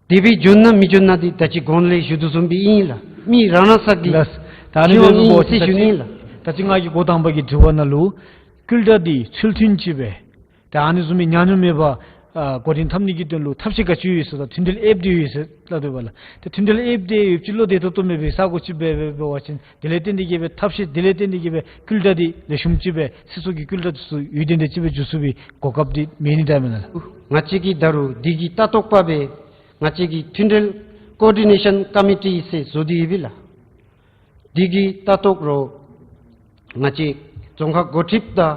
དེ་སྦེ་འགྱོ་ན་མི་འགྱོ་ན་འདི་ད་ཅི་གོང་ལས་ཞུ་དོ་བཟུམ་སྦེ་ཨིན་ལགས། མི་རང་ན་ས་གི་ལགས། ད་ཨ་ནི་ཁེ་དབང་ཨིན་ཟེར་ཞུ་ནི་ལགས། ད་ཅི་ང་གི་འགོ་དང་པ་གི་དྲི་བ་ནང་ལུ་སྐུལ་དྲག་འདི་ཚུལ་མཐུན་ཅིག་སྦེ་ད་ཨ་ནི་བཟུམ་མའི་ཉམས་མྱོང་མེད་པར་ཨ་འགོ་འདྲེན་འཐབ་ནི་གི་དོན་ལུ་ཐབས་ཤེས་ག་ཅི་ཡོད་ཟེར་ད་མཐུན་འབྲེལ་ཨེཔ་འདི་ཡོད་ཟེར་སླབ་དོ་བ་ལགས། ཏེ་མཐུན་འབྲེལ་ཨེཔ་འདི་ཡོདཔ་ཅིག་བློ་བདེ་ཏོག་ཏོ་མེད་པའི་ས་གོ་ཅིག་སྦེ་འབད་བ་ཅིན་དེ་ལས་བརྟེན་ཏེ་གིས་སྦེ་ཐབས་ཤེས་དེ་ལས་བརྟེན་ཏེ་གིས་སྦེ་སྐུལ་དྲག་འདི་ལེགས་ཤོམ་ཅིག་སྦེ་སྲིད་ཚོགས་ཀྱི་སྐུལ་དྲག་འདི་ཚུ་ཡུན་བརྟན་ཏེ་ཅིག་སྦེ་འགྱོ་ཚུགས་པའི་གོ་སྐབས་འདི་མེད་ནི་འདྲ་མེན་ན་ལགས། ང་བཅས་ཀྱིས་ད་རུང་འདི་གི་ལྟ་རྟོག་པ་སྦེ་ང་བཅས་ཀྱིས་མཐུན་འབྲེལ་ཀོ་ཨོར་ཌི་ནེ་ཤཱན་ཀོ་མི་ཊི་ཟེར་བཟོ་སྟེ་ཡོད་པས་ལགས། འདི་གི་ལྟ་རྟོག་རོགས་ང་བཅས་རྫོང་ཁག་འགོ་ཁྲིདཔ་དང་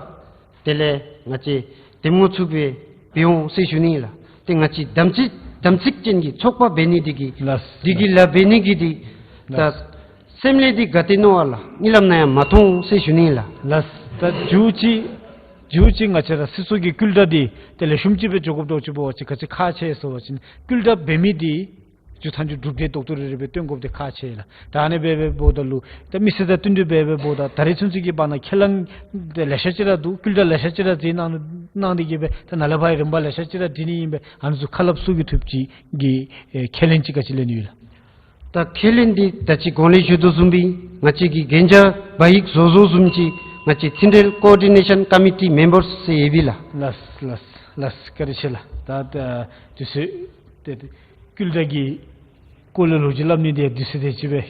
དེ་ལས་ང་བཅས་འདེམས་ངོ་ཚུ་སྦེ་འབད་འོང་ཟེར་ཞུ་ནི་ལགས། ཏེ་ང་བཅས་དམ་ཚིག་དམ་ཚིག་ཅན་གྱི་ཚོགས་པ་འབད་ནི་འདི་གིས་ལགས། འདི་གི་ལཱ་འབད་ནི་གི་འདི་ད་ལགས། སེམས་ལས་འདི་ག་ཏེ་མནོ་བ་ལགས། གཉིད་ལམ་ནང་ཡང་མ་མཐོང་ཟེར་ཞུ་ནི་ལགས། ལགས། ད་མཇུག་ཅིག་མཇུག་ཅིག་ང་བཅས་ར་སྲིད་ཚོགས་ཀྱི་སྐུལ་དྲག་འདི་ཏེ་ལེགས་ཤོམ་ཅིག་སྦེ་འགྱོ་དགོཔ་འདྲཝ་ཅིག་འབད་བ་ཅིན་ག་ཅི་ཁག་ཆེ་ཟེར་བ་ཅིན་སྐུལ་དྲག་འབད་མི་འདི་མཇུག་མཐའ་མཇུག་གྲུབ་འབྲས་རྡོག་རྡོག་རེ་རེ་སྦེ་སྟོན་དགོཔ་འདི་ཁག་ཆེ་ལགས། ད་ཨ་ནི་སྦེ་འབདཝ་ད་ལུ་ད་མི་སེར་དང་བསྟུན་ཏེ་སྦེ་འབདཝ་ད་ད་རེས་ཚུན་ཚོད་ཀྱི་བར་ན་ཁས་བླངས་ཏེ་ལེ་ཤ་ཅིག་ར་འདུག། སྐུལ་དྲག་ལེ་ཤ་ཅིག་ར་མཛད་གནང་གནང་སྟེ་གིས་སྦེ་ད་ནཱ་ལས་ཕར་རིམ་པ་ལེ་ཤ་ཅིག་ར་སྒྲིག་ནི་ཨིན་པས། ཨ་ནི་ཚུ་ཁ་སླབ་ཚུགས་ཀྱི་ཐུབ་ཅིག་གི་ཨེ་ཁས་ལེན་ཅིག་ག་ཅི་ལེན་ནི་ཡོད་ལགས། ད་ཁས་ལེན་འདི་ད་ཅི་གོང་ལས་ཞུ་དོ་བཟུམ་སྦེ་ང་བཅས་ཀྱིས་གན་རྒྱ་བ་ཡིག་བཟོ་བཟོཝ་བཟུམ་ཅིག་ང་བཅས་མཐུན་འབྲེལ་ཀོ་ཨོར་ཌི་ནེ་ཤཱན་ཀོ་མི་ཊི་མེམ་བརསི་ཟེར་ཡོད་པས་ལགས། ལགས་ལགས་ལགས། བཀའ་དྲིན་ཆེ་ལགས། ད་ད་དུས་ཚོད་ཏེ་སྐུལ་དྲག་གི་སྐོར་ལས་ལོ་རྒྱུས་སླབ་ནི་འདི་དུས་ཚོད་དེ་ཅིག་སྦེ་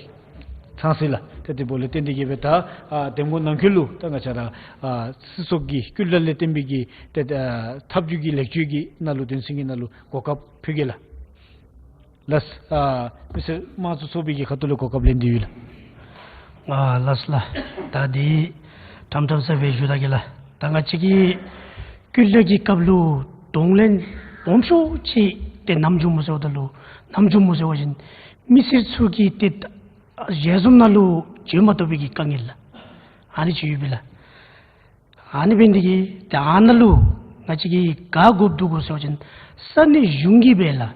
ཚང་ཟེར་ལགས། ཏེ་དེ་འབདཝ་ལས་བརྟེན་ཏེ་གིས་སྦེ་ད་ཨ་འདེམས་ངོ་ནང་འཁོད་ལུ་ད་ང་བཅས་ར་ཨ་སྲིད་ཚོགས་ཀྱི་སྐུལ་དྲག་ལས་བརྟེན་པའི་གི་ཏེ་ཨ་ཐབས་བྱུས་ཀྱི་ལེགས་བཅོས་ཀྱི་ནང་ལུ་དོན་ཚན་གྱི་ནང་ལུ་གོ་སྐབས་ཕུལ་གེ་ལགས། ལགས། ཨ་མི་སེར་དམངས་གཙོ་ཚོགས་པའི་གི་ཁ་ཐུག་ལས་གོ་སྐབས་ལེན་ཏེ་ཡོད་ལགས། ཨ་ལགས་ལགས། ད་འདི་ཁྲམ་ཁྲམ་ས་སྦེ་ཞུ་ད་གེ་ལགས། ད་ང་བཅས་ཀྱི་སྐུལ་དྲག་གི་སྐབས་ལུ་གདོང་ལེན་སྦོམ་ཤོས་ཅིག་ཏེ་ནམ་བྱུང་སྨོ་ཟེརཝ་ད་ལུ་ནམ་བྱུང་སྨོ་ཟེར་བ་ཅིན་མི་སེར་ཚུ་གིས་ཏེ་ཞལ་འཛོམས་ནང་ལུ་བྱོན་མ་བཏུབ་པའི་གི་དཀའ་ངལ་ལགས། ཨ་ནི་ཅིག་ཡོད་པས་ལགས། ཨ་ནི་འབད་ནི་འདི་གིས་ཏེ་ཨ་ནཱ་ལུ་ང་བཅས་ཀྱིས་ག་དགོཔ་འདུག་གོ་ཟེར་བ་ཅིན་ས་གནས་གཞུང་གིས་སྦེ་ལགས།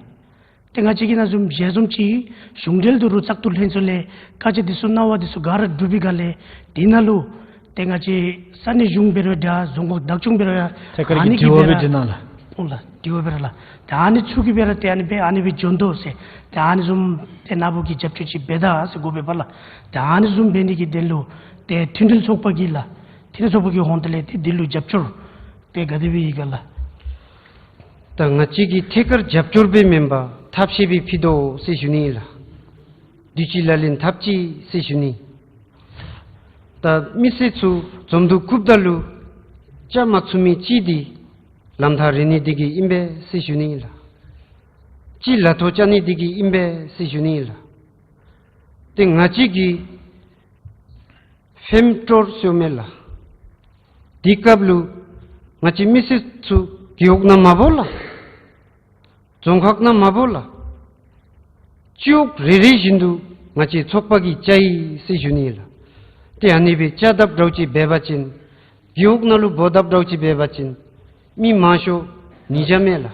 ཏེ་ང་བཅས་ཀྱིས་ནཱ་བཟུམ་ཞལ་འཛོམས་ཅིག་གཞུང་འབྲེལ་དུ་རུ་བཙག་འཐུ་ལྷན་ཚོགས་ལས་བཀའ་རྒྱ་འདི་ཚུ་གནང་བ་འདི་ཚུ་ག་ར་གྲུབ་པའི་སྒང་ལས་དེ་ནང་ལུ་ཏེ་ང་བཅས་ས་གནས་གཞུང་འབད་རུང་འདྲ་རྫོང་ཁག་བདག་སྐྱོང་འབད་རུང་ཡང་ཐད་ཀར་ཨ་ནི་གི་གིས་འབད་ར་དྲི་བ་འབད་དེ་ནང་ལགས། འོང་ལགས། དྲི་བ་འབད་རུང་ལགས། ཏེ་ཨ་ནི་ཚུ་གིས་འབད་ར་ཏེ་ཨ་ནི་སྦེ་ཨ་ནི་སྦེ་འགྱོ་དོ་ཟེར་ཏེ་ཨ་ནི་བཟུམ་ཏེ་ནཱ་བུ་གིས་རྒྱབ་སྐྱོར་ཅིག་འབད་ད་ཟེར་གོ་བས་པ་ལགས། ཏེ་ཨ་ནི་བཟུམ་འབད་ནི་གི་དོན་ལུ་ཏེ་མཐུན་འབྲེལ་ཚོགས་པ་གིས་ལགས། མཐུན་འབྲེལ་ཚོགས་པ་གི་ཧོངས་ཏེ་ལས་ཏེ་འདི་ལུ་རྒྱབ་སྐྱོར་ཏེ་ག་དེ་སྦེ་ཡོད་ག་ལགས། ད་ང་བཅས་ཀྱིས་ཐད་ཀར་རྒྱབ་སྐྱོར་སྦེ་མེན་པར་ཐབས་ཤེས་སྦེ་ཕུལ་དོ་ཟེར་ཞུ་ནི་ལགས། དུས་ཅི་ལག་ལེན་འཐབ་ཅི་ཟེར་ཞུ་ནི། ད་མི་སེར་ཚུ་འཛོམས་འདུ་བཀུགཔ་ད་ལུ་བཅའ་མ་ཚུགས་མི་ཅིག་འདི་ལམ་ཐག་རིང་ནི་འདི་གིས་ཨིན་པས་ཟེར་ཞུ་ནི་ལགས། ཅིག་ལ་ཐོ་བཅར་ནི་འདི་གིས་ཨིན་པས་ཟེར་ཞུ་ནི་ལགས། ཏེ་ང་བཅས་ཀྱིས་ཕེམ་ཀྲོར་ཟེར་མས་ལགས། དེ་སྐབས་ལུ་ང་བཅས་མི་སེར་ཚུ་རྒེད་འོག་ནང་མ་འབོ་ལགས། རྫོང་ཁག་ནང་མ་འབོ་ལགས། སྤྱི་འོག་རེ་རེ་བཞིན་དུ་ང་བཅས་ཚོགས་པ་གིས་བཅར་ཡི་ཟེར་ཞུ་ནི་ལགས། ཏེ་ཨ་ནི་སྦེ་བཅར་དཔ་འདྲཝ་ཅིག་འབད་བ་ཅིན་རྒེད་འོག་ནང་ལུ་འབོ་དཔ་འདྲཝ་ཅིག་འབད་བ་ཅིན་མི་མང་ཤོས་ཉིས་བརྒྱ་མས་ལགས།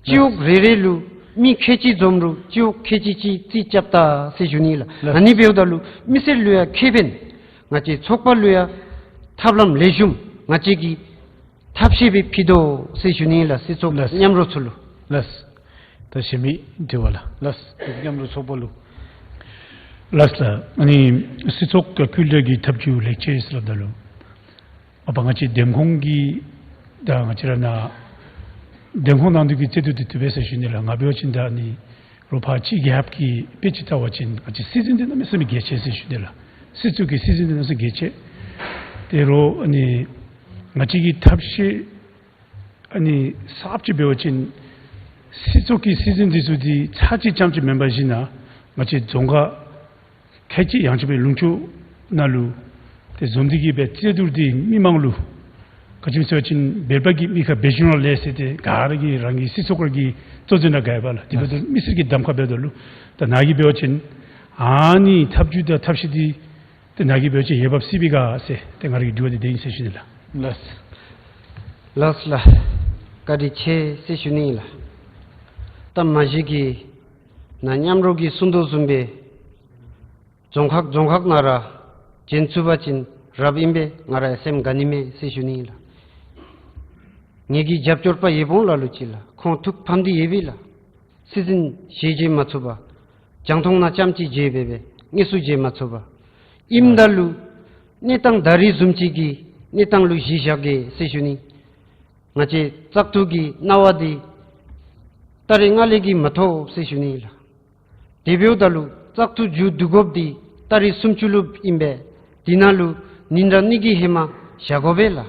སྤྱི་འོག་རེ་རེ་ལུ་མི་ཁལ་གཅིག་འཛོམས་རུང་སྤྱི་འོག་ཁལ་གཅིག་གཅིག་རྩིས་རྐྱབ་ད་ཟེར་ཞུ་ནི་ལགས། ལགས། ཨ་ནི་འབདཝ་ད་ལུ་མི་སེར་ལུ་ཡང་ཁེ་ཕན་ང་བཅས་ཚོགས་པ་ལུ་ཡང་ཐབས་ལམ་ལེགས་ཤོམ་ང་བཅས་ཀྱིས་ཐབས་ཤེས་སྦེ་ཕུལ་དོ་ཟེར་ཞུ་ནི་ལགས། སྲིད་ཚོགས་ལགས། མཉམ་རོགས་ཚུ་ལུ། ལགས། ད་གཞན་མི་དྲི་བ་ལགས། ལགས། མཉམ་རོགས་ཚོགས་པ་ལུ། ལགས་ལགས། ཨ་ནི་སྲིད་ཚོགས་ཀྱི་སྐུལ་དྲག་གི་ཐབས་བྱུས་ལེགས་ཆ་ཟེར་སླབ་ད་ལུ་མ་པ་ང་བཅས་འདེམས་ཁོངས་ཀྱི་ད་ང་བཅས་ར་ནཱ་འདེམས་ཁོངས་ནང་དུ་གི་རྩོད་དུས་འདི་བཏུབ་པས་ཟེར་ཞུ་ནི་ལགས། ང་འབད་བ་ཅིན་ད་ཨ་ནི་རོགས་ཕར་ཕྱི་རྒྱལ་ཁབ་ཀྱི་དཔེ་ཅིག་བལྟ་བ་ཅིན་ང་བཅས་སྲིད་འཛིན་འདི་གནམ་མེད་ས་མེད་གལ་ཆེ་ཟེར་ཞུ་ནི་ལགས། སྲིད་ཚོགས་ཀྱི་སྲིད་འཛིན་འདི་གནམ་མེད་ས་མེད་གལ་ཆེ། དེ་རོགས་ཨ་ནི་ང་བཅས་ཀྱི་ཐབས་ཤེས་ཨ་ནི་གསརཔ་ཅིག་འབད་བ་ཅིན་སྲིད་ཚོགས་ཀྱི་སྲིད་འཛིན་འདི་ཚུ་འདི་ཚར་གཅིག་རྐྱངམ་ཅིག་མེན་པར་བཞིན་ན་ང་བཅས་རྫོང་ཁག་ཁལ་གཅིག་ཡང་ཅིན་སྦེ་ལུང་ཕྱོགས་ནང་ལུ་ཏེ་འཛོམས་ཏེ་གིས་སྦེ་རྩོད་དུས་འདི་མི་མང་ལུ་ག་ཅི་སྨོ་ཟེར་བ་ཅིན་འབད་པ་གིས་མི་ཁ་འབད་ཞིན་ར་ལས་ཟེར་ཏེ་ག་ར་གིས་རང་གི་སྲིད་ཚོགས་ཁར་གྱི་གཙོ་འཛིན་ར་དགའ་བས་ལགས། དེ་འབདཝ་ད་མི་སེར་གྱི་གདམ་ཁ་འབདཝ་ད་ལུ་ད་ནཱ་གིས་འབད་བ་ཅིན་ཨ་ནི་ཐབས་བྱུས་དང་ཐབས་ཤེས་འདི་ཏེ་ནཱ་གིས་འབད་བ་ཅིན་འོས་འབབ་སྲིད་པས་ག་ཟེར་ཏེ་ང་རའི་དྲི་བ་འདི་དེ་ཨིན་ཟེར་ཞུ་ནི་ལགས། ལགས། ལགས་ལགས། བཀའ་དྲིན་ཆེ་ཟེར་ཞུ་ནི་ལགས། ད་མ་གཞི་གིས་ནཱ་མཉམ་རོགས་ཀྱིས་གསུང་དོ་བཟུམ་སྦེ་རྫོང་ཁག་རྫོང་ཁག་ནང་ར་བྱོན་ཚུགས་པ་ཅིན་རབ་ཨིན་པས། ང་ར་སེམས་དགའ་ནི་མས་ཟེར་ཞུ་ནི་ལགས། ངེ་གི་རྒྱབ་སྐྱོར་པ་ཡོདཔ་འོང་ལ་ལུ་ཅིག་ལགས། ཁོང་ཐུགས་ཕམ་སྟེ་ཡོད་པས་ལགས། སྲིད་འཛིན་བཞེས་བཞེས་མ་ཚུགས་པར་རྒྱང་མཐོང་ནང་རྐྱངམ་གཅིག་མཇལ་སྦེ་སྦེ་དངོས་སུ་མཇལ་མ་ཚུགས་པར། ཨིནམ་ད་ལུ་གནས་སྟངས་ད་རིས་བཟུམ་ཅིག་གི་གནས་སྟངས་ལུ་གཞི་བཞག་གེ་ཟེར་ཞུ་ནི། ང་བཅས་བཙག་འཐུ་གི་གནང་བ་འདི་ད་རེས་ང་ལས་ཀྱིས་མ་ཐོབ་ཟེར་ཞུ་ནི་ལགས། དེ་འབདཝ་ད་ལུ་བཙག་འཐུ་མཇུག་བསྡུ་དགོཔ་འདི་ཏ་རིག་སུམ་ཅུ་ལུ་ཨིན་པས། དེ་ནང་ལུ་ཉིན་གྲངས་གཉིས་ཀྱི་ཧེ་མ་བཞག་དགོ་པས་ལགས།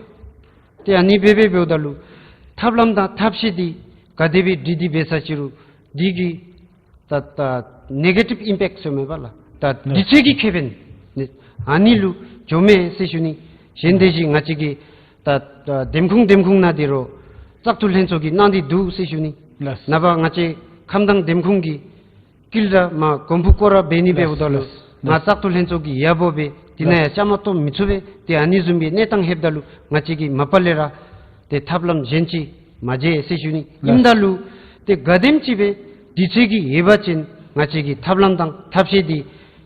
ཏེ་ཨ་ནི་སྦེ་སྦེ་འབདཝ་ད་ལུ་ཐབས་ལམ་དང་ཐབས་ཤེས་འདི་ག་དེ་སྦེ་སྒྲིག་སྟེ་འབད་ས་ཅི་རུང་འདི་གིས་ད་ད་ནེ་གེ་ཊིབ་ཨིམ་པེཀཊ་ཟེར་མས་པ་ལགས། ད་ལགས། དུས་ཚོད་ཀྱི་ཁེ་ཕན་ནི་ཨ་ནི་ལུ་འགྱོ་མས་ཟེར་ཞུ་ནི། གཞན་དེ་བཞིན་ང་བཅས་ཀྱི་ད་ད་འདེམས་ཁོངས་འདེམས་ཁོངས་ནང་འདི་རུང་བཙག་འཐུ་ལྷན་ཚོགས་ཀྱིས་གནང་སྟེ་འདུག་ཟེར་ཞུ་ནི། ལགས། ནངས་པ་ང་བཅས་ཁམས་དྭངས་འདེམས་ཁོངས་ཀྱི་ཀིལ་ར་མར་གོང་བུ་སྐོར་ར་འབད་ནི་འབདཝ་ད་ལུ་ལགས། ང་བཙག་འཐུ་ལྷན་ཚོགས་ཀྱི་ཡ་བོ་སྦེ་དེ་ནང་ཡང་ལགས། བཅའ་མར་གཏོགས་མི་ཚུགས་པས། ཏེ་ཨ་ནི་བཟུམ་སྦེ་གནས་སྟངས་ལྷོདཔ་ད་ལུ་ང་བཅས་ཀྱིས་མ་པ་ལས་ར་ཏེ་ཐབས་ལམ་གཞན་ཅིག་མ་མཇལ་ཟེར་ཞུ་ནི། ལགས། ཨིནམ་ད་ལུ་ཏེ་ག་དེམ་ཅིག་སྦེ་དུས་ཚོད་ཀྱི་ཡོད་པ་ཅིན་ང་བཅས་ཀྱིས་ཐབས་ལམ་དང་ཐབས་ཤེས་འདི་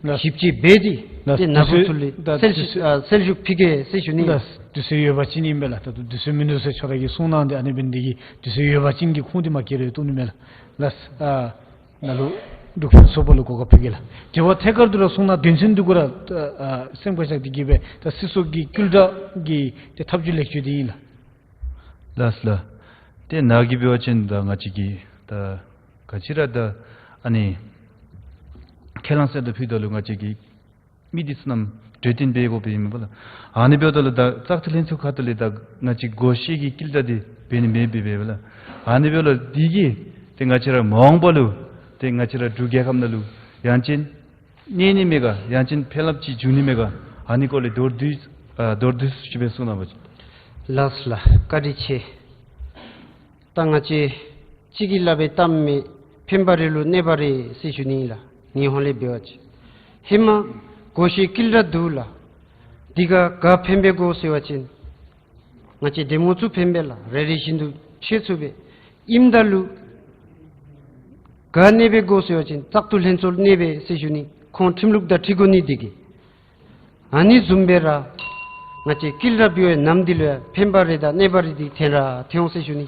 ལགས། ཞིབ་དཔྱད་འབད་དེ་ལགས། ཏེ་ནཱ་དུས་ཚོད་གུ་ཚུ་ལས་ད་གསལ་དུས་ཞིབ་ཚོད་ཨ་གསལ་ཞུ་ཕུལ་གེ་ཟེར་ཞུ་ནི། ལགས། དུས་ཚོད་ཡོད་པ་ཅིན་ཨིན་པས་ལགས། ད་དུས་ཚོད་མིན་འདུག་ཟེར་ཁྱོད་ར་གིས་གསུངས་གནང་སྟེ་ཨ་ནི་འབད་ནི་དེ་གིས་དུས་ཚོད་ཡོད་པ་ཅིན་གྱི་ཁུངས་འདི་མ་སྐྱེལ་རུང་བཏུབ་ནི་མས་ལགས། ལགས། ཨ་ནཱ་ལུ་འབྲུག་ཕུན་ཚོགས་པ་ལུ་གོ་སྐབས་ཕུལ་གེ་ལགས། དྲི་བ་ཐད་ཀར་དུ་ར་གསུངས་གནང་། དོན་ཚན་འདི་གུ་ར་ཨ་སེམས་ཁར་བཞག་སྟེ་གིས་སྦེ་ད་སྲིད་ཚོགས་ཀྱི་ཀིལ་ར་གི་ཏེ་ཐབས་བྱུས་ལེགས་བཅོས་འདི་ཨིན་ལགས། ལགས་ལགས། ཏེ་ནཱ་གིས་འབད་བ་ཅིན་ད་ང་བཅས་ཀྱིས་ད་ག་ཅི་ར་ད་ཨ་ནི་ཁས་བླངས་གསལ་བསྒྲགས་ཕུལཝ་ད་ལུ་ང་བཅས་ཀྱི་མི་འདི་ཚུ་རྣམས་གྲོས་བསྟུན་འབད་དགོཔ་ཨིན་པས་ལགས། ཨ་ནི་འབདཝ་ད་ལུ་ད་བཙག་འཐུ་ལྷན་ཚོགས་ཁ་ཐུག་ལས་ད་ང་བཅས་སྒོ་ཤེས་ཀྱི་ཀིལ་ར་འདི་འབད་ནི་མེདཔ་སྦེ་འབདཝ་ལགས། ཨ་ནི་འབདཝ་ལས་འདི་གིས་ཏེ་ང་བཅས་ར་མ་འོངས་པ་ལུ་ཏེ་ང་བཅས་ར་འབྲུག་རྒྱལ་ཁབ་ནང་ལུ་ཡང་ཅིན་གནས་ནི་མས་ག་ཡང་ཅིན་ཕན་རླབས་ཅིག་འབྱུང་ནི་མས་ག། ཨ་ནི་སྐོར་ལས་མདོར་བསྡུས་ཨ་མདོར་བསྡུས་ཅིག་སྦེ་གསུངས་གནང་བ་ཅིན། ལགས་ལགས། བཀའ་དྲིན་ཆེ། ད་ང་བཅས་གཅིག་གིས་སླབ་པའི་གཏམ་མས། ཕན་པ་རེ་ལུ་གནོད་པ་རེ་ཟེར་ཞུ་ནི་ཨིན་ལགས། ངེའི་ཧོང་ལས་འབད་བ་ཅིན་ཧེ་མ་སྒོ་ཤེས་ཀིལ་ར་འདུག་ལགས། འདི་ག་ག་ཕན་པའི་གོ་ཟེར་བ་ཅིན་ང་བཅས་འདེམས་ངོ་ཚུ་ཕན་པས་ལགས། རེ་རེ་བཞིན་དུ་ཆེ་ཚུགས་པས། ཨིནམ་ད་ལུ་ག་གནོད་པའི་གོ་ཟེར་བ་ཅིན་བཙག་འཐུ་ལྷན་ཚོགས་གནོད་པས་ཟེར་ཞུ་ནི། ཁོང་ཁྲིམས་ལུགས་དང་འཁྲིལ་དགོ་ནི་འདི་གིས། ཨ་ནི་བཟུམ་སྦེ་ར་ང་བཅས་ཀིལ་ར་འབད་བའི་ནམ་འདི་ལུ་ཡང་ཕན་པ་རེ་དང་གནོད་པ་རེ་འདི་ཐོན་ར་ཐོན་འོང་ཟེར་ཞུ་ནི།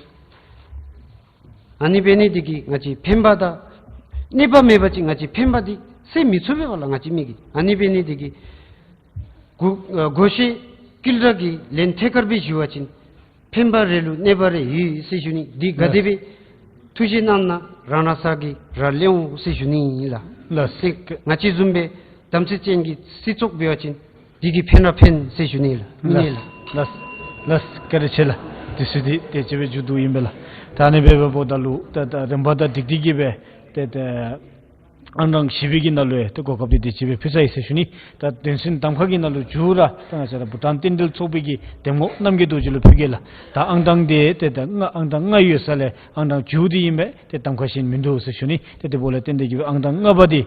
ཨ་ནི་འབད་ནི་འདི་གིས་ང་བཅས་ཕན་པ་དང་གནོད་པ་མེད་པ་ཅིན་ང་བཅས་ཕན་པ་འདི་སེལ་མི་ཚུགས་པས་པ་ལགས། ང་བཅས་མི་གིས་ཨ་ནི་འབད་ནི་འདི་གིས་སྒོ་ཨ་སྒོ་ཤེས་ཀིལ་ར་གི་ལན་ཐད་ཀར་སྦེ་ཞུ་བ་ཅིན་ཕན་པ་རེ་ལུ་གནོད་པ་རེ་ཡོད་ཟེར་ཞུ་ནི། འདི་ག་དེ་སྦེ་ཐུགས་བཞེད་གནང་ན་རང་རང་ས་གིས་ར་ལེན་འོང་ཟེར་ཞུ་ནི་ཨིན་ལགས། ལགས། ཏེ་ང་བཅས་བཟུམ་སྦེ་དམ་ཚིག་ཅན་གྱི་སྲིད་ཚོགས་འབད་བ་ཅིན་འདི་གིས་ཕན་ར་ཕན་ཟེར་ཞུ་ནི་ལགས། ཨིན་ལགས། ལགས་ལགས། བཀའ་དྲིན་ཆེ་ལགས། དུས་ཚོད་འདི་དེ་ཅིག་སྦེ་མཇུག་བསྡུཝ་ཨིན་པས་ལགས། ད་ཨ་ནི་སྦེ་འབདཝ་ད་ལུ་ད་ད་རིམ་པ་དང་སྒྲིག་སྟེ་གིས་སྦེ་ཏེ་ཏེ་ཨང་གྲངས་བཞི་པའི་གི་ནང་ལུ་ཡང་ཏེ་གོ་སྐབས་འདི་དེ་ཅིག་སྦེ་ཕུལ་ཚར་ཡི་ཟེར་ཞུ་ནི། ད་དོན་ཚན་གདམ་ཁ་གི་ནང་ལུ་མཇུག་ར་ད་ང་བཅས་ར་བྷུ་ཊཱན་རྟེན་འབྲེལ་ཚོགས་པའི་གི་འདེམས་ངོ་རྣམ་རྒྱལ་རྡོ་རྗེ་ལུ་ཕུལ་གེ་ལགས། ད་ཨང་གྲངས་འདི་ཏེ་ད་ལྔ་ཨང་གྲངས་ལྔ་ཡོད་ས་ལས་ཨང་གྲངས་མཇུག་འདི་ཨིན་པས། ཏེ་གདམ་ཁ་གཞན་མིན་འདུག་ཟེར་ཞུ་ནི། ཏེ་དེ་འབདཝ་ལས་བརྟེན་ཏེ་གིས་ཨང་གྲངས་ལྔ་པ་འདི་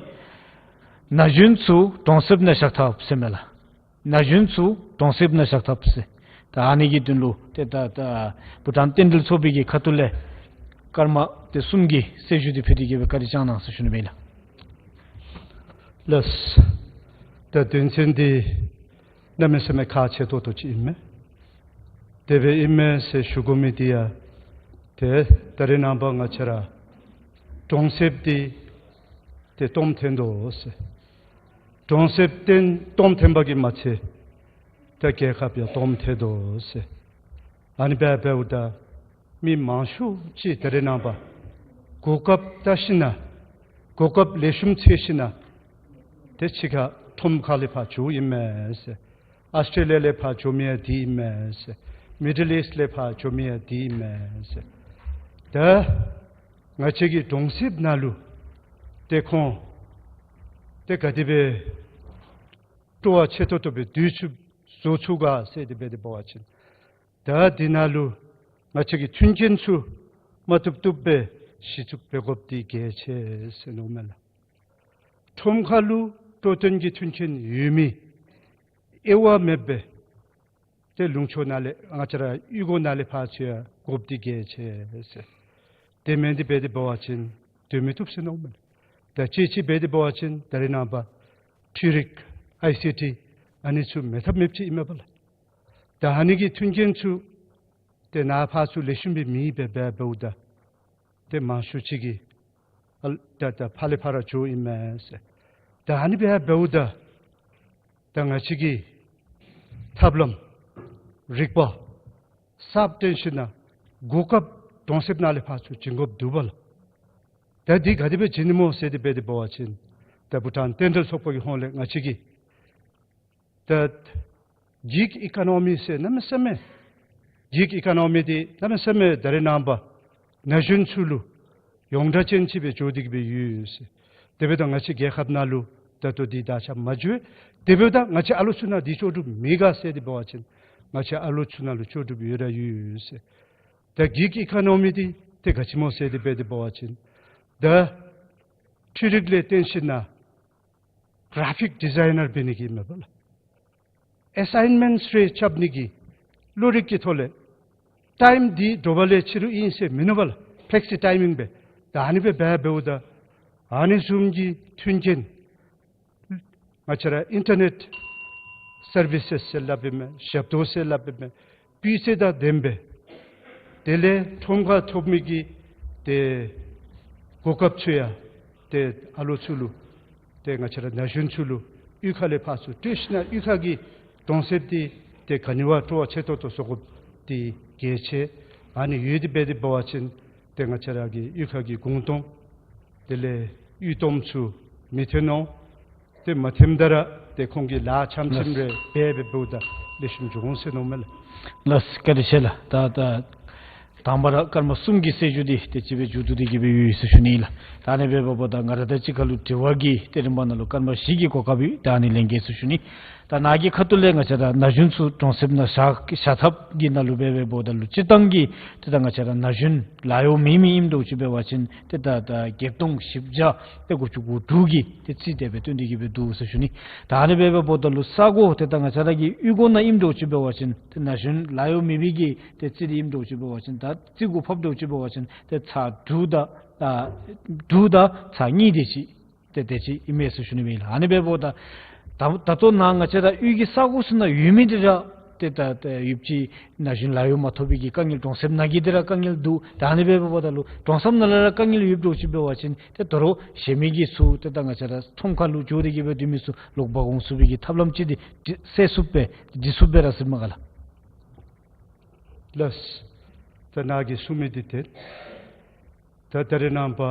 ན་གཞོན་ཚུ་གྲོང་གསེབ་ནང་བཞག་ཐབས་ཟེར་མས་ལགས། ན་གཞོན་ཚུ་གྲོང་གསེབ་ནང་བཞག་ཐབས་ཟེར། ད་ཨ་ནི་གི་དོན་ལུ་ཏེ་ད་ད་བྷུ་ཊཱན་རྟེན་འབྲེལ་ཚོགས་པའི་གི་ཁ་ཐུག་ལས་སྐར་མ་ཏེ་གསུམ་གྱི་གསལ་ཞུ་འདི་ཕུལ་ཏེ་གིས་སྦེ་བཀའ་དྲིན་བསྐྱང་གནང་ཟེར་ཞུ་ནི་མས་ལགས། ལགས། ད་དོན་ཚན་འདི་གནམ་མེད་ས་མེད་ཁག་ཆེ་ཏོག་ཏོ་ཅིག་ཨིན་མས། དེ་སྦེ་ཨིན་མས་ཟེར་ཞུ་དགོ་མི་འདི་ཡང་ཏེ་ད་རེས་ནངས་པ་ང་བཅས་ར་གྲོང་གསེབ་འདི་ཏེ་སྟོངམ་ཐོན་དོ་ཟེར། གྲོང་གསེབ་ཏེ་སྟོངམ་ཐོན་པ་གིས་མ་ཚད་ད་རྒྱལ་ཁབ་ཡང་སྟོངམ་ཐོན་དོ་ཟེར། ཨ་ནི་སྦེ་འབདཝ་ད་མི་མང་ཤོས་ཅིག་ད་རེས་ནངས་པ་གོ་སྐབས་བལྟ་ཞིན་ན་གོ་སྐབས་ལེགས་ཤོམ་འཚོལ་ཞིན་ན་ཏེ་ཕྱི་ཁ་ཁྲོམ་ཁ་ལས་ཕར་འགྱོཝ་ཨིན་མས་ཟེར། ཨཱོས་ཊྲེ་ལི་ཡ་ལས་ཕར་འགྱོ་མི་ཡང་འདི་ཨིན་མས་ཟེར། མི་ཌལ་ཨིསཊ་ལས་ཕར་འགྱོ་མི་ཡང་འདི་ཨིན་མས་ཟེར། ད་ང་བཅས་ཀྱི་གྲོང་གསེབ་ནང་ལུ་ཏེ་ཁོང་ཏེ་ག་དེ་སྦེ་སྤྲོ་བ་ཆེ་ཏོག་ཏོ་སྦེ་སྡོད་ཚུགས་བཟོ་ཚུགས་ག་ཟེར་ཏེ་འབད་དེ་འབད་བ་ཅིན་ད་འདི་ནང་ལུ་ང་བཅས་ཀྱི་མཐུན་རྐྱེན་ཚུ་མ་བཏུབ་བཏུབ་སྦེ་གཞི་བཙུགས་འབད་དགོཔ་འདི་གལ་ཆེ་ཟེར་མནོཝ་མས་ལགས། ཁྲོམ་ཁ་ལུ་སྤྲོ་སྟོན་གྱི་མཐུན་རྐྱེན་ཡོད་མི་དབྱེ་བ་མེད་པར་ཏེ་ལུང་ཕྱོགས་ནང་ལས་ང་བཅས་ར་གཡུས་སྒོ་ནང་ལས་ཕར་འཚོལ་དགོཔ་འདི་གལ་ཆེ་ཟེར། དེ་མེན་ཏེ་འབད་དེ་འབད་བ་ཅིན་སྡོད་མི་བཏུབ་ཟེར་མནོཝ་མས། ད་ཅི་ཅིག་འབད་དེ་འབད་བ་ཅིན་ད་རེས་ནངས་པ་འཕྲུལ་རིག་ཨའི་སི་ཊི་ཨ་ནི་ཚུ་མེད་ཐབས་མེདཔ་ཅིག་ཨིན་མས་པ་ལགས། ད་ཨ་ནི་གི་མཐུན་རྐྱེན་ཚུ་ ཏེ་ནཱ་ཕར་ཚུར་ལེགས་ཤོམ་སྦེ་མེད་པས། འབདཝ་ད་ཏེ་མང་ཤོས་ཅིག་གིས་ཨ་ད་ད་ཕར་ལས་ཕར་ར་འགྱོཝ་ཨིན་མས་ཟེར། ད་ཨ་ནི་སྦེ་འབདཝ་ད་ད་ང་བཅས་ཀྱིས་ཐབས་ལམ་རིག་པ་གསརཔ་བཏོན་ཞིནམ་ལས་གོ་སྐབས་གྲོང་གསེབ་ནང་ལས་ཕར་ཚུར་བྱིན་དགོཔ་འདུག་པ་ལགས། ད་འདི་ག་དེ་སྦེ་བྱིན་ནི་སྨོ་ཟེར་ཏེ་འབད་དེ་འབད་བ་ཅིན་ད་བྷུ་ཊཱན་རྟེན་འབྲེལ་ཚོགས་པ་གི་ཧོངས་ལས་ང་བཅས་ཀྱིས་ད་གིག་ཨི་ཀོ་ནོ་མི་ཟེར་གནམ་མེད་ས་མེད་གིག་ཨི་ཀོ་ནོ་མི་འདི་གནམ་མེད་ས་མེད་ད་རེས་ནངས་པ་ན་གཞོན་ཚུ་ལུ་ཡོངས་གྲགས་ཅན་ཅིག་སྦེ་འགྱོ་སྟེ་གི་སྦེ་ཡོད་ཟེར། དེ་འབདཝ་ད་ང་བཅས་རྒྱལ་ཁབ་ནང་ལུ་ད་ལྟོ་འདི་དར་ཁྱབ་མ་འགྱོ་བས། དེ་འབདཝ་ད་ང་བཅས་ཨ་ལོ་ཚུ་ནང་འདི་ལྕོགས་གྲུབ་མེད་ག་ཟེར་ཏེ་འབད་བ་ཅིན་ང་བཅས་ཨ་ལོ་ཚུ་ནང་ལུ་ལྕོགས་གྲུབ་ཡོད་ར་ཡོད་ཟེར། ད་གིག་ཨི་ཀོ་ནོ་མི་འདི་ཏེ་ག་ཅི་སྨོ་ཟེར་ཏེ་འབད་དེ་འབད་བ་ཅིན་ད་འཕྲུལ་རིག་ལས་བརྟེན་ཞིནམ་ལས་གྲ་ཕིག་ཌི་ཛའི་ནར་འབད་ནི་གི་མེན་པ་ལགས། ཨེ་སའིན་མེནཊ་རེ་རྐྱབ་ནི་གི་བློ་རིག་གི་ཐོག་ལས་ཊའིམ་འདི་དྲོ་པ་ལས་ཕྱི་རུ་ཨིན་ཟེར་མིན་འདུག་པ་ལགས། ཕེལེག་སི་ཊའི་མིང་སྦེ། ད་ཨ་ནི་སྦེ་འབད་འབདཝ་ད་ཨ་ནི་བཟུམ་གྱི་མཐུན་རྐྱེན་ང་བཅས་ར་ཨིན་ཊར་ནེཊ་སར་བི་སེས་ཟེར་སླབ་ཨིན་མས། ཞབས་ཏོག་ཟེར་སླབ་ཨིན་མས། སྤུས་ཚད་དང་ལྡནམ་སྦེ་དེ་ལས་ཁྲོམ་ཁར་ཐོབ་མི་གི་ཏེ་གོ་སྐབས་ཚུ་ཡང་ཏེ་ཨ་ལོ་ཚུ་ལུ་ཏེ་ང་བཅས་ར་ན་གཞོན་ཚུ་ལུ་གཡུས་ཁ་ལས་ཕར་ཚུར་སྤྲོད་ཞིནམ་ལས་གཡུས་ཁ་གི་གྲོང་གསེབ་འདི་ཏེ་ག་ནི་བ་སྤྲོ་བ་ཆེ་ཏོག་ཏོ་བཟོ་དགོཔ་འདི་གལ་ཆེ། ཨ་ནི་ཡོད་དེ་འབད་དེ་འབད་བ་ཅིན་ཏེ་ང་བཅས་ར་གི་གཡུས་ཁ་གི་གུང་སྟོང་དེ་ལས་གཡུས་སྟོངམ་ཚུ་མི་ཐོན་འོང་། ཏེ་མ་ཐོནམ་ད་ར་ཏེ་ཁོང་གིས་ལཱ་འཆམ་འཆམ་རེ་འབད་འབད་འབདཝ་ད་ལེགས་ཤོམ་འགྱོ་འོང་ཟེར་མནོཝ་མས་ལགས། ལགས་བཀའ་དྲིན་ཆེ་ལགས། ད་ད་དང་པ་ར་སྐར་མ་གསུམ་གྱི་སྲིད་བྱུས་འདི་ཏེ་ཅིག་སྦེ་མཇུག་བསྡུ་སྟེ་གི་སྦེ་ཡོད་ཟེར་ཞུ་ནི་ལགས། ད་ཨ་ནི་འབདཝ་ད་ང་ར་དང་གཅིག་ཁར་ལུ་དྲི་བ་གི་ཏེ་རིམ་པ་ནང་ལུ་སྐར་མ་བཞི་གི་གོ་སྐབས་ཡོད། ད་ཨ་ནི་ལེན་གེ་ཟེར་ཞུ་ནི། ད་ནཱ་གི་ཁ་ཐུག་ལས་ང་བཅས་ར་ན་གཞོན་ཚུ་གྲོང་གསེབ་ནང་བཞག་བཞག་ཐབས་ཀྱི་ནང་ལུ་འབད་འབདཝ་ད་ལུ་སྤྱིར་བཏང་གི་ཏེ་ད་ང་བཅས་ར་ན་གཞོན་ལཱ་གཡོག་མེད་མི་ཨིནམ་འདྲཝ་ཅིག་འབད་བ་ཅིན་ཏེ་ད་ད་བརྒྱད་སྟོང་བཞི་བརྒྱ་ཏེ་དགུ་བཅུ་གོ་དྲུག་གི་ཏེ་རྩིས་དེ་སྦེ་སྟོན་ཏེ་གི་སྦེ་འདུག་ཟེར་ཞུ་ནི། ད་ཨ་ནི་འབདཝ་ད་ལུ་ས་གོ་ཏེ་ད་ང་བཅས་ར་གི་གཡུས་སྒོ་ནང་ཨིནམ་འདྲཝ་ཅིག་འབད་བ་ཅིན་ཏེ་ན་གཞོན་ལཱ་གཡོག་མེད་མི་གི་ཏེ་རྩིས་འདི་ཨིནམ་འདྲཝ་ཅིག་འབད་བ་ཅིན་ད་རྩིས་གུ་ཕབ་འདྲཝ་ཅིག་འབད་བ་ཅིན་ཏེ་ཚག་དྲུག་དང་ཨ་དྲུག་དང་ཚག་གཉིས་དེ་ཅིག་ཏེ་དེ་ཅིག་ཨིན་མས་ཟེར་ཞུ་ནི་ཨིན་ལགས། ཨ་ནི་འབདཝ་ད་ད་ད་ལྟོ་ནཱ་ང་བཅས་ར་གཡུས་ཀྱི་ས་གོ་ཚུ་ནང་ཡོད་མི་འདི་ར་ཏེ་ད་ད་ཡོདཔ་ཅིག་ན་གཞོན་ལཱ་གཡོག་མ་ཐོབ་པའི་གི་དཀའ་ངལ་གྲོང་གསེབ་ནང་གི་འདི་ར་དཀའ་ངལ་འདུག། ད་ཨ་ནི་འབདཝ་ད་ལུ་གྲོང་གསེབ་ནང་ལས་ར་དཀའ་ངལ་ཡོདཔ་འདྲཝ་ཅིག་འབད་བ་ཅིན་ཏེ་དོ་རུང་གཞན་མི་གི་ཚུ་ཏེ་ད་ང་བཅས་ར་ཁྲོམ་ཁ་ལུ་འགྱོ་སྟེ་གི་སྦེ་སྡོད་མི་ཚུ་ལོག་འབག་འོང་ཚུགས་པའི་གི་ཐབས་ལམ་ཅིག་འདི་སེལ་ཚུགས་པས་འདི་ཚུགས་པས་ར་ཟེར་མས་ག་ལགས། ལགས། ད་ནཱ་གིས་གསུངས་མི་འདི་ཏེ་ད་ད་རེས་ནངས་པ་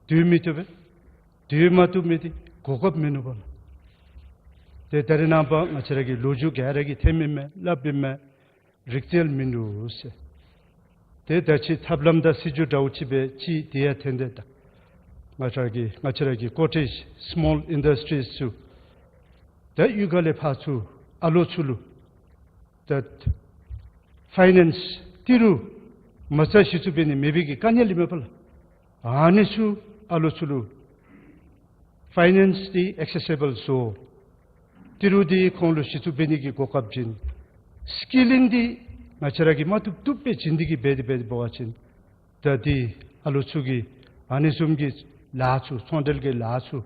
སྡོད་མི་བཏུབ་པས། སྡོད་མ་བཏུབ་མི་འདི་གོ་སྐབས་མིན་འདུག་པ་ལགས། ཏེ་ད་རེས་ནངས་པ་ང་བཅས་ར་གི་ལོ་རྒྱུས་ག་ར་གིས་ཐོནམ་ཨིན་མས། སླབ་ཨིན་མས། རིག་རྩལ་མིན་འདུག་ཟེར། ཏེ་ད་ཅི་ཐབས་ལམ་དང་སྲིད་བྱུས་འདྲཝ་ཅིག་སྦེ་ཅིག་དེ་ཡང་ཐོན་ཏེ་ད་ང་བཅས་ར་གི་ང་བཅས་ར་གི་ཀོ་ཊེཇ་སི་མོལ་ཨིན་ཌསི་ཊིསི་ཚུ་ད་གཡུས་ཁ་ལས་ཕར་ཚུར་ཨ་ལོ་ཚུ་ལུ་ད་ཕའི་ནེནསི་ཏི་རུ་མ་རྩ་གཞི་བཙུགས་འབད་ནི་མེད་པའི་གི་དཀའ་ངལ་ཨིན་མས་པ་ལགས། ཨ་ནི་ཚུ་ཨ་ལོ་ཚུ་ལུ་ཕའི་ནེནསི་འདི་ཨེག་སེ་སི་བཱལ་བཟོ། ཏི་རུ་འདི་ཁོང་ལུ་གཞི་བཙུགས་འབད་ནི་གི་གོ་སྐབས་བྱིན། སི་ཀི་ལིང་འདི་ང་བཅས་ར་གིས་མ་བཏུབ་བཏུབ་སྦེ་བྱིན་ཏེ་གི་འབད་དེ་འབད་དེ་འབད་བ་ཅིན་ད་འདི་ཨ་ལོ་ཚུ་གིས་ཨ་ནི་བཟུམ་གྱི་ལཱ་ཚུ་ཚོང་འབྲེལ་གྱི་ལཱ་ཚུ་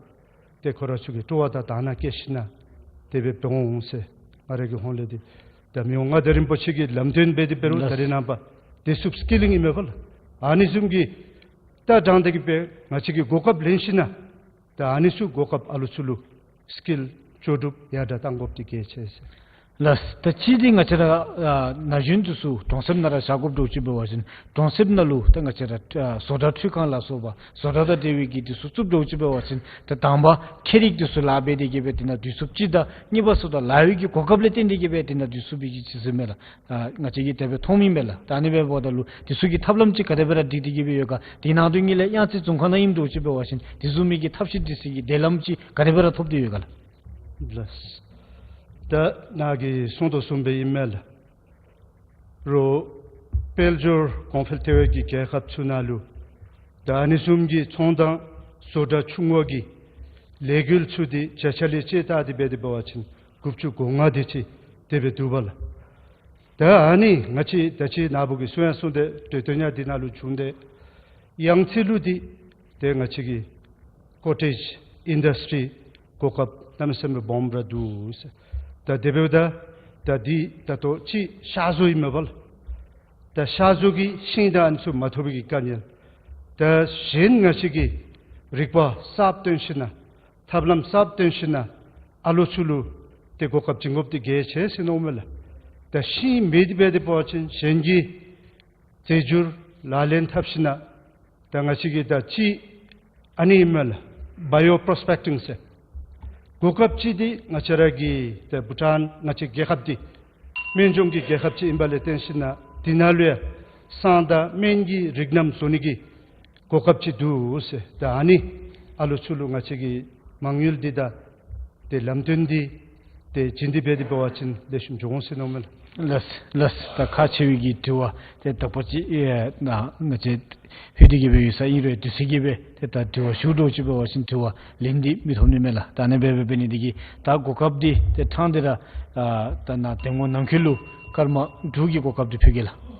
ཏེ་ཁོ་ར་ཚུ་གི་སྤྲོ་བ་དང་དག་སྣང་བསྐྱེད་ཞིན་ན་དེ་སྦེ་འབད་འོང་ཟེར་ང་ར་གི་ཧོངས་ལས་འདི་ད་མི་དབང་མངའ་བདག་རིན་པོ་ཆེ་གི་ལམ་སྟོན་འབད་དེ་འབད་རུང་ད་རེས་ནངས་པ་དེ་ཚུ་སི་ཀི་ལིང་ཨིན་མས་པ་ལགས། ཨ་ནི་བཟུམ་གྱི་ད་དྲང་སྟེ་གི་སྦེ་ང་བཅས་ཀྱིས་གོ་སྐབས་ལེན་ཞིན་ན་ད་ཨ་ནི་ཚུ་གོ་སྐབས་ཨ་ལོ་ཚུ་ལུ་སི་ཀིལ་ལྕོགས་གྲུབ་ཡར་དྲག་གཏང་དགོཔ་འདི་གལ་ཆེ་ཟེར། ལགས། ད་ཅི་འདི་ང་བཅས་ར་ཨ་ན་གཞོན་འདི་ཚུ་གྲོང་གསེབ་ནང་ར་བཞག་དགོཔ་འདྲཝ་ཅིག་འབད་བ་ཅིན་གྲོང་གསེབ་ནང་ལུ་ད་ང་བཅས་ར་ཨ་བཟོ་གྲྭ་འཕྲུལ་ཁང་ལ་སོགས་པ་བཟོ་གྲྭ་དང་འབྲེལ་བའི་གི་འདི་ཚུ་བཙུགསཔ་འདྲཝ་ཅིག་འབད་བ་ཅིན་ད་དང་པ་ཁྱད་རིག་འདི་ཚུ་ལཱ་འབད་དེ་གི་སྦེ་དེ་ནང་འདུས་ཚུགསཔ་ཅིག་དང་གཉིས་པ་ཚུ་ད་ལཱ་གཡོག་གི་གོ་སྐབས་ལས་བརྟེན་ཏེ་གི་སྦེ་དེ་ནང་འདུས་ཚུགས་པའི་གི་ཅིག་ཟེར་མས་ལགས། ཨ་ང་བཅས་ཀྱིས་དེ་སྦེ་མཐོངམ་ཨིན་མས་ལགས། ད་ཨ་ནི་འབདཝ་ད་ལུ་འདི་ཚུ་གི་ཐབས་ལམ་ཅིག་ག་དེ་སྦེ་ར་སྒྲིག་སྟེ་གི་སྦེ་ཡོད་ག། དེ་ནང་དོན་གཉིས་ལས་གཡང་རྩེ་རྫོང་ཁག་ནང་ཨིནམ་འདྲཝ་ཅིག་འབད་བ་ཅིན་དེ་བཟུམ་མའི་གི་ཐབས་ཤེས་སྒྲིག་སའི་གི་དེ་ལམ་ཅིག་ག་དེ་སྦེ་ར་ཐོབ་སྟེ་ཡོད་ག་ལགས། ལགས། ད་ནཱ་གིས་གསུངས་དོ་བཟུམ་སྦེ་ཨིན་མས་ལགས། རོགས་དཔལ་འབྱོར་གོང་འཕེལ་ཐལ་བའི་གི་རྒྱལ་ཁབ་ཚུ་ནང་ལུ་ད་ཨ་ནི་བཟུམ་གྱི་ཚོང་དང་བཟོ་གྲྭ་ཆུང་བ་གི་ལས་འགུལ་ཚུ་འདི་བརྒྱ་ཆ་ལས་བཅད་བཏང་སྟེ་འབད་དེ་འབད་བ་ཅིན་དགུ་བཅུ་གོ་ལྔ་དེ་ཅིག་དེ་སྦེ་འདུག་པ་ལགས། ད་ཨ་ནི་ང་བཅས་ད་ཅི་ནཱ་བུ་གིས་གསུང་ཡང་གསུངས་ཏེ་ཏེ་དོན་ཡང་འདི་ནང་ལུ་བྱུང་སྟེ་ཡང་ཅིན་ལུ་འདི་ཏེ་ང་བཅས་ཀྱི་ཀོ་ཊེཇ་ཨིན་ཌསི་ཊི་གོ་སྐབས་གནམ་མེད་ས་མེད་སྦོམ་ར་འདུག་ཟེར། ད་དེ་འབདཝ་ད་ད་འདི་ད་ལྟོ་ཅིག་ཤར་བཟོ་ཨིན་མས་པ་ལགས། ད་ཤར་ཕྱོགས་ཀྱི་ཤིང་དང་ཨ་ནི་ཚུ་མ་ཐོབ་པའི་གི་དཀའ་ངལ། ད་གཞན་ང་བཅས་ཀྱིས་རིག་པ་གསརཔ་བཏོན་ཞིནམ་ལས་ཐབས་ལམ་གསརཔ་བཏོན་ཞིནམ་ལས་ཨ་ལོ་ཚུ་ལུ་ཏེ་གོ་སྐབས་བྱིན་དགོཔ་འདི་གལ་ཆེ་ཟེར་མནོཝ་མས་ལགས། ད་ཤིང་མེད་དེ་འབད་དེ་འབད་བ་ཅིན་གཞན་གྱིས་རྫས་འགྱུར་ལག་ལེན་འཐབ་ཞིནམ་ལས་ད་ང་བཅས་ཀྱིས་ད་ཅི་ཨ་ནི་ཨིན་མས་ལགས། བའི་ཡོ་པོརོ་སི་པེག་ཊིང་ཟེར། གོ་སྐབས་ཅིག་འདི་ང་བཅས་ར་གི་ད་བྷུ་ཊཱན་ང་བཅས་རྒྱལ་ཁབ་འདི་སྨན་ལྗོངས་ཀྱི་རྒྱལ་ཁབ་ཅིག་ཨིནམ་ལས་བརྟེན་ཞིནམ་ལས་འདི་ནང་ལུ་ཡང་བསང་དང་སྨན་གྱི་རིགས་རྣམས་བཟོ་ནི་གི་གོ་སྐབས་ཅིག་འདུག་ཟེར། ད་ཨ་ནི་ཨ་ལོ་ཚུ་ལུ་ང་བཅས་ཀྱིས་མ་དངུལ་འདི་དང་ཏེ་ལམ་སྟོན་འདི་ཏེ་བྱིན་ཏེ་འབད་དེ་འབད་བ་ཅིན་ལེགས་ཤོམ་འགྱོ་འོང་ཟེར་མནོཝ་མས་ལགས། ལགས་ལགས། ད་ཁག་ཆེ་བའི་གི་དྲི་བ་ཏེ་དག་པ་ཅིག་ཨེ་ནཱ་ང་བཅས་ལྷོད་དེ་གི་སྦེ་ཡོད་ས་ཨིན་རུང་དུས་ཚོད་ཀྱིས་སྦེ་ཏེ་ད་དྲི་བ་ཞུ་འགྱོ་ཅི་འབད་བ་ཅིན་དྲི་བ་ལན་འདི་མི་ཐོབ་ནི་མས་ལགས། ད་ཨ་ནི་སྦེ་འབད་ནི་འདི་གིས་ད་གོ་སྐབས་འདི་ཏེ་ཕྲང་སྟེ་ར་ཨ་ད་ནཱ་འདེམས་ངོ་ནང་འཁོད་ལུ་སྐར་མ་དྲུག་གི་གོ་སྐབས་འདི་ཕུལ་གེ་ལགས།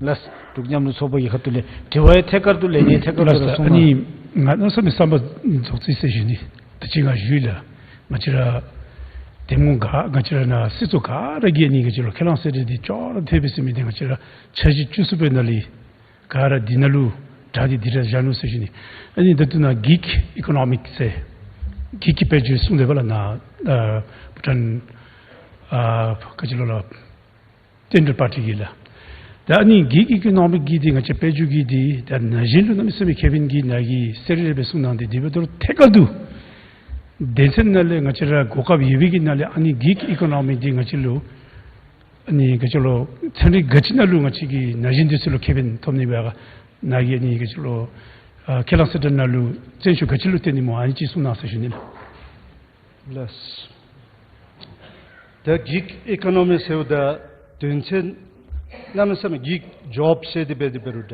ལགས། འབྲུག་མཉམ་རུབ་ཚོགས་པ་གི་ཁ་ཐུག་ལས་དྲི་བ་ཡང་ཐད་ཀར་དུ་ལན་ཡང་ཐད་ཀར་དུ་ར་གསུང་གནང་། ཨ་ནི་ང་གནམ་མེད་ས་མེད་བསམ་པ་རྫོགས་ཅི་ཟེར་ཞུ་ནི། ད་ཅི་ང་ཞུ་ཡི་ལགས། ང་བཅས་ར་འདེམས་ངོ་ག་ང་བཅས་ར་ནཱ་སྲིད་ཚོགས་ག་ར་གིས་ཨ་ནི་ང་བཅས་ར་ཁས་བླངས་ཟེར་ཏེ་འདི་ཅོག་ར་འཐད་པས་ཟེར་མི་འདི་ང་བཅས་ར་འཆར་གཞི་བཅུ་གསུམ་པའི་ནང་ལས་ག་ར་འདི་ནང་ལུ་དྲངས་ཏེ་འདི་ར་བཞག་ནུག་ཟེར་ཞུ་ནི། ཨ་ནི་ད་ལྟོ་ནཱ་གིག་ཨི་ཀོ་ནོ་མིག་ཟེར་གིག་གི་དཔལ་འབྱོར་གསུངས་ཏེ་འབད་ལགས། ནཱ་ཨ་བྷུ་ཊཱན་ཨ་ག་ཅི་ལོ་ལགས། སྟེང་འབྲེལ་པར་ཊི་གིས་ལགས། ད་ཨ་ནི་གིག་ཨི་ཀོ་ནོ་མིག་གི་འདི་ང་བཅས་དཔལ་འབྱོར་གྱི་འདི་ད་ན་གཞོན་ལུ་གནམ་མེད་ས་མེད་ཁེ་ཕན་གྱི་ནཱ་གི་གསལ་རི་རི་སྦེ་གསུངས་གནང་སྟེ་དེ་འབདཝ་ད་ཐད་ཀར་དུ་དོན་ཚན་ནང་ལས་ང་བཅས་ར་གོ་སྐབས་ཡོད་པའི་གི་ནང་ལས་ཨ་ནི་གིག་ཨི་ཀོ་ནོ་མིག་འདི་ང་བཅས་ལུ་ཨ་ནི་ག་ཅི་ལོ་ཚན་རིག་ག་ཅི་ནང་ལུ་ང་བཅས་ཀྱི་ན་གཞོན་འདི་ཚུ་ལུ་ཁེ་ཕན་ཐོབ་ནི་སྦེ་ག་ནཱ་གིས་ཨ་ནི་ག་ཅི་ལོ་ཨ་ཁས་བླངས་གསལ་བསྒྲགས་ནང་ལུ་བརྩོན་ཤུགས་ག་ཅི་ལུ་བཏོན་ནི་སྨོ་ཨ་ནི་ཅིག་གསུང་གནང་ཟེར་ཞུ་ནི་ལགས། ལགས། ད་གིག་ཨི་ཀོ་ནོ་མི་ཟེརཝ་ད་དོན་ཚན་གནམ་མེད་ས་མེད་གིག་ཇོབ་ཟེར་ཏེ་འབད་དེ་འབད་རུང་ད་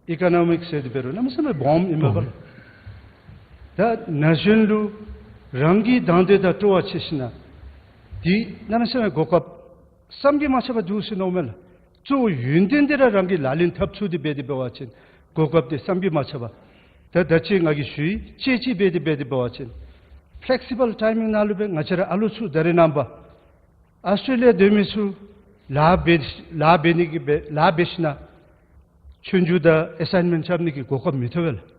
ཨི་ཀོ་ནོ་མིག་ཟེར་ཏེ་འབད་རུང་གནམ་མེད་ས་མེད་སྦོམ་ཨིན་མས་པ་ལགས། ད་ན་གཞོན་ལུ་རང་གི་དང་འདོད་དང་སྤྲོ་བ་ཆེ་ཞིནམ་ལས་འདི་གནམ་མེད་ས་མེད་གོ་སྐབས་བསམ་གྱིས་མ་ཁྱབ་པ་འདུག་ཟེར་མནོཝ་མས་ལགས། གཙོ་བོ་ཡོན་ཏན་འདི་ར་རང་གིས་ལག་ལེན་འཐབ་ཚུགས་ཏེ་འབད་དེ་འབད་བ་ཅིན་གོ་སྐབས་འདི་བསམ་གྱིས་མ་ཁྱབ་པ། ད་ད་ཅི་ང་གིས་ཞུ་ཡི། ཅིག་ཅིག་འབད་དེ་འབད་དེ་འབད་བ་ཅིན་ཕེ་ལེག་སི་བཱལ་ཊའི་མིང་ནང་ལུ་སྦེ་ང་བཅས་ར་ཨ་ལོ་ཚུ་ད་རེས་ནངས་པ་ཨཱོས་ཊྲེ་ལི་ཡ་སྡོད་མི་ཚུ་ལཱ་འབད་ལཱ་འབད་ནི་གི་འབད་ལཱ་འབད་ཞིནམ་ལས་ཆོས་རྒྱུགས་དང་ཨེ་སའིན་མེནཊ་རྐྱབ་ནི་གི་གོ་སྐབས་མི་ཐོབ་པས་ལགས།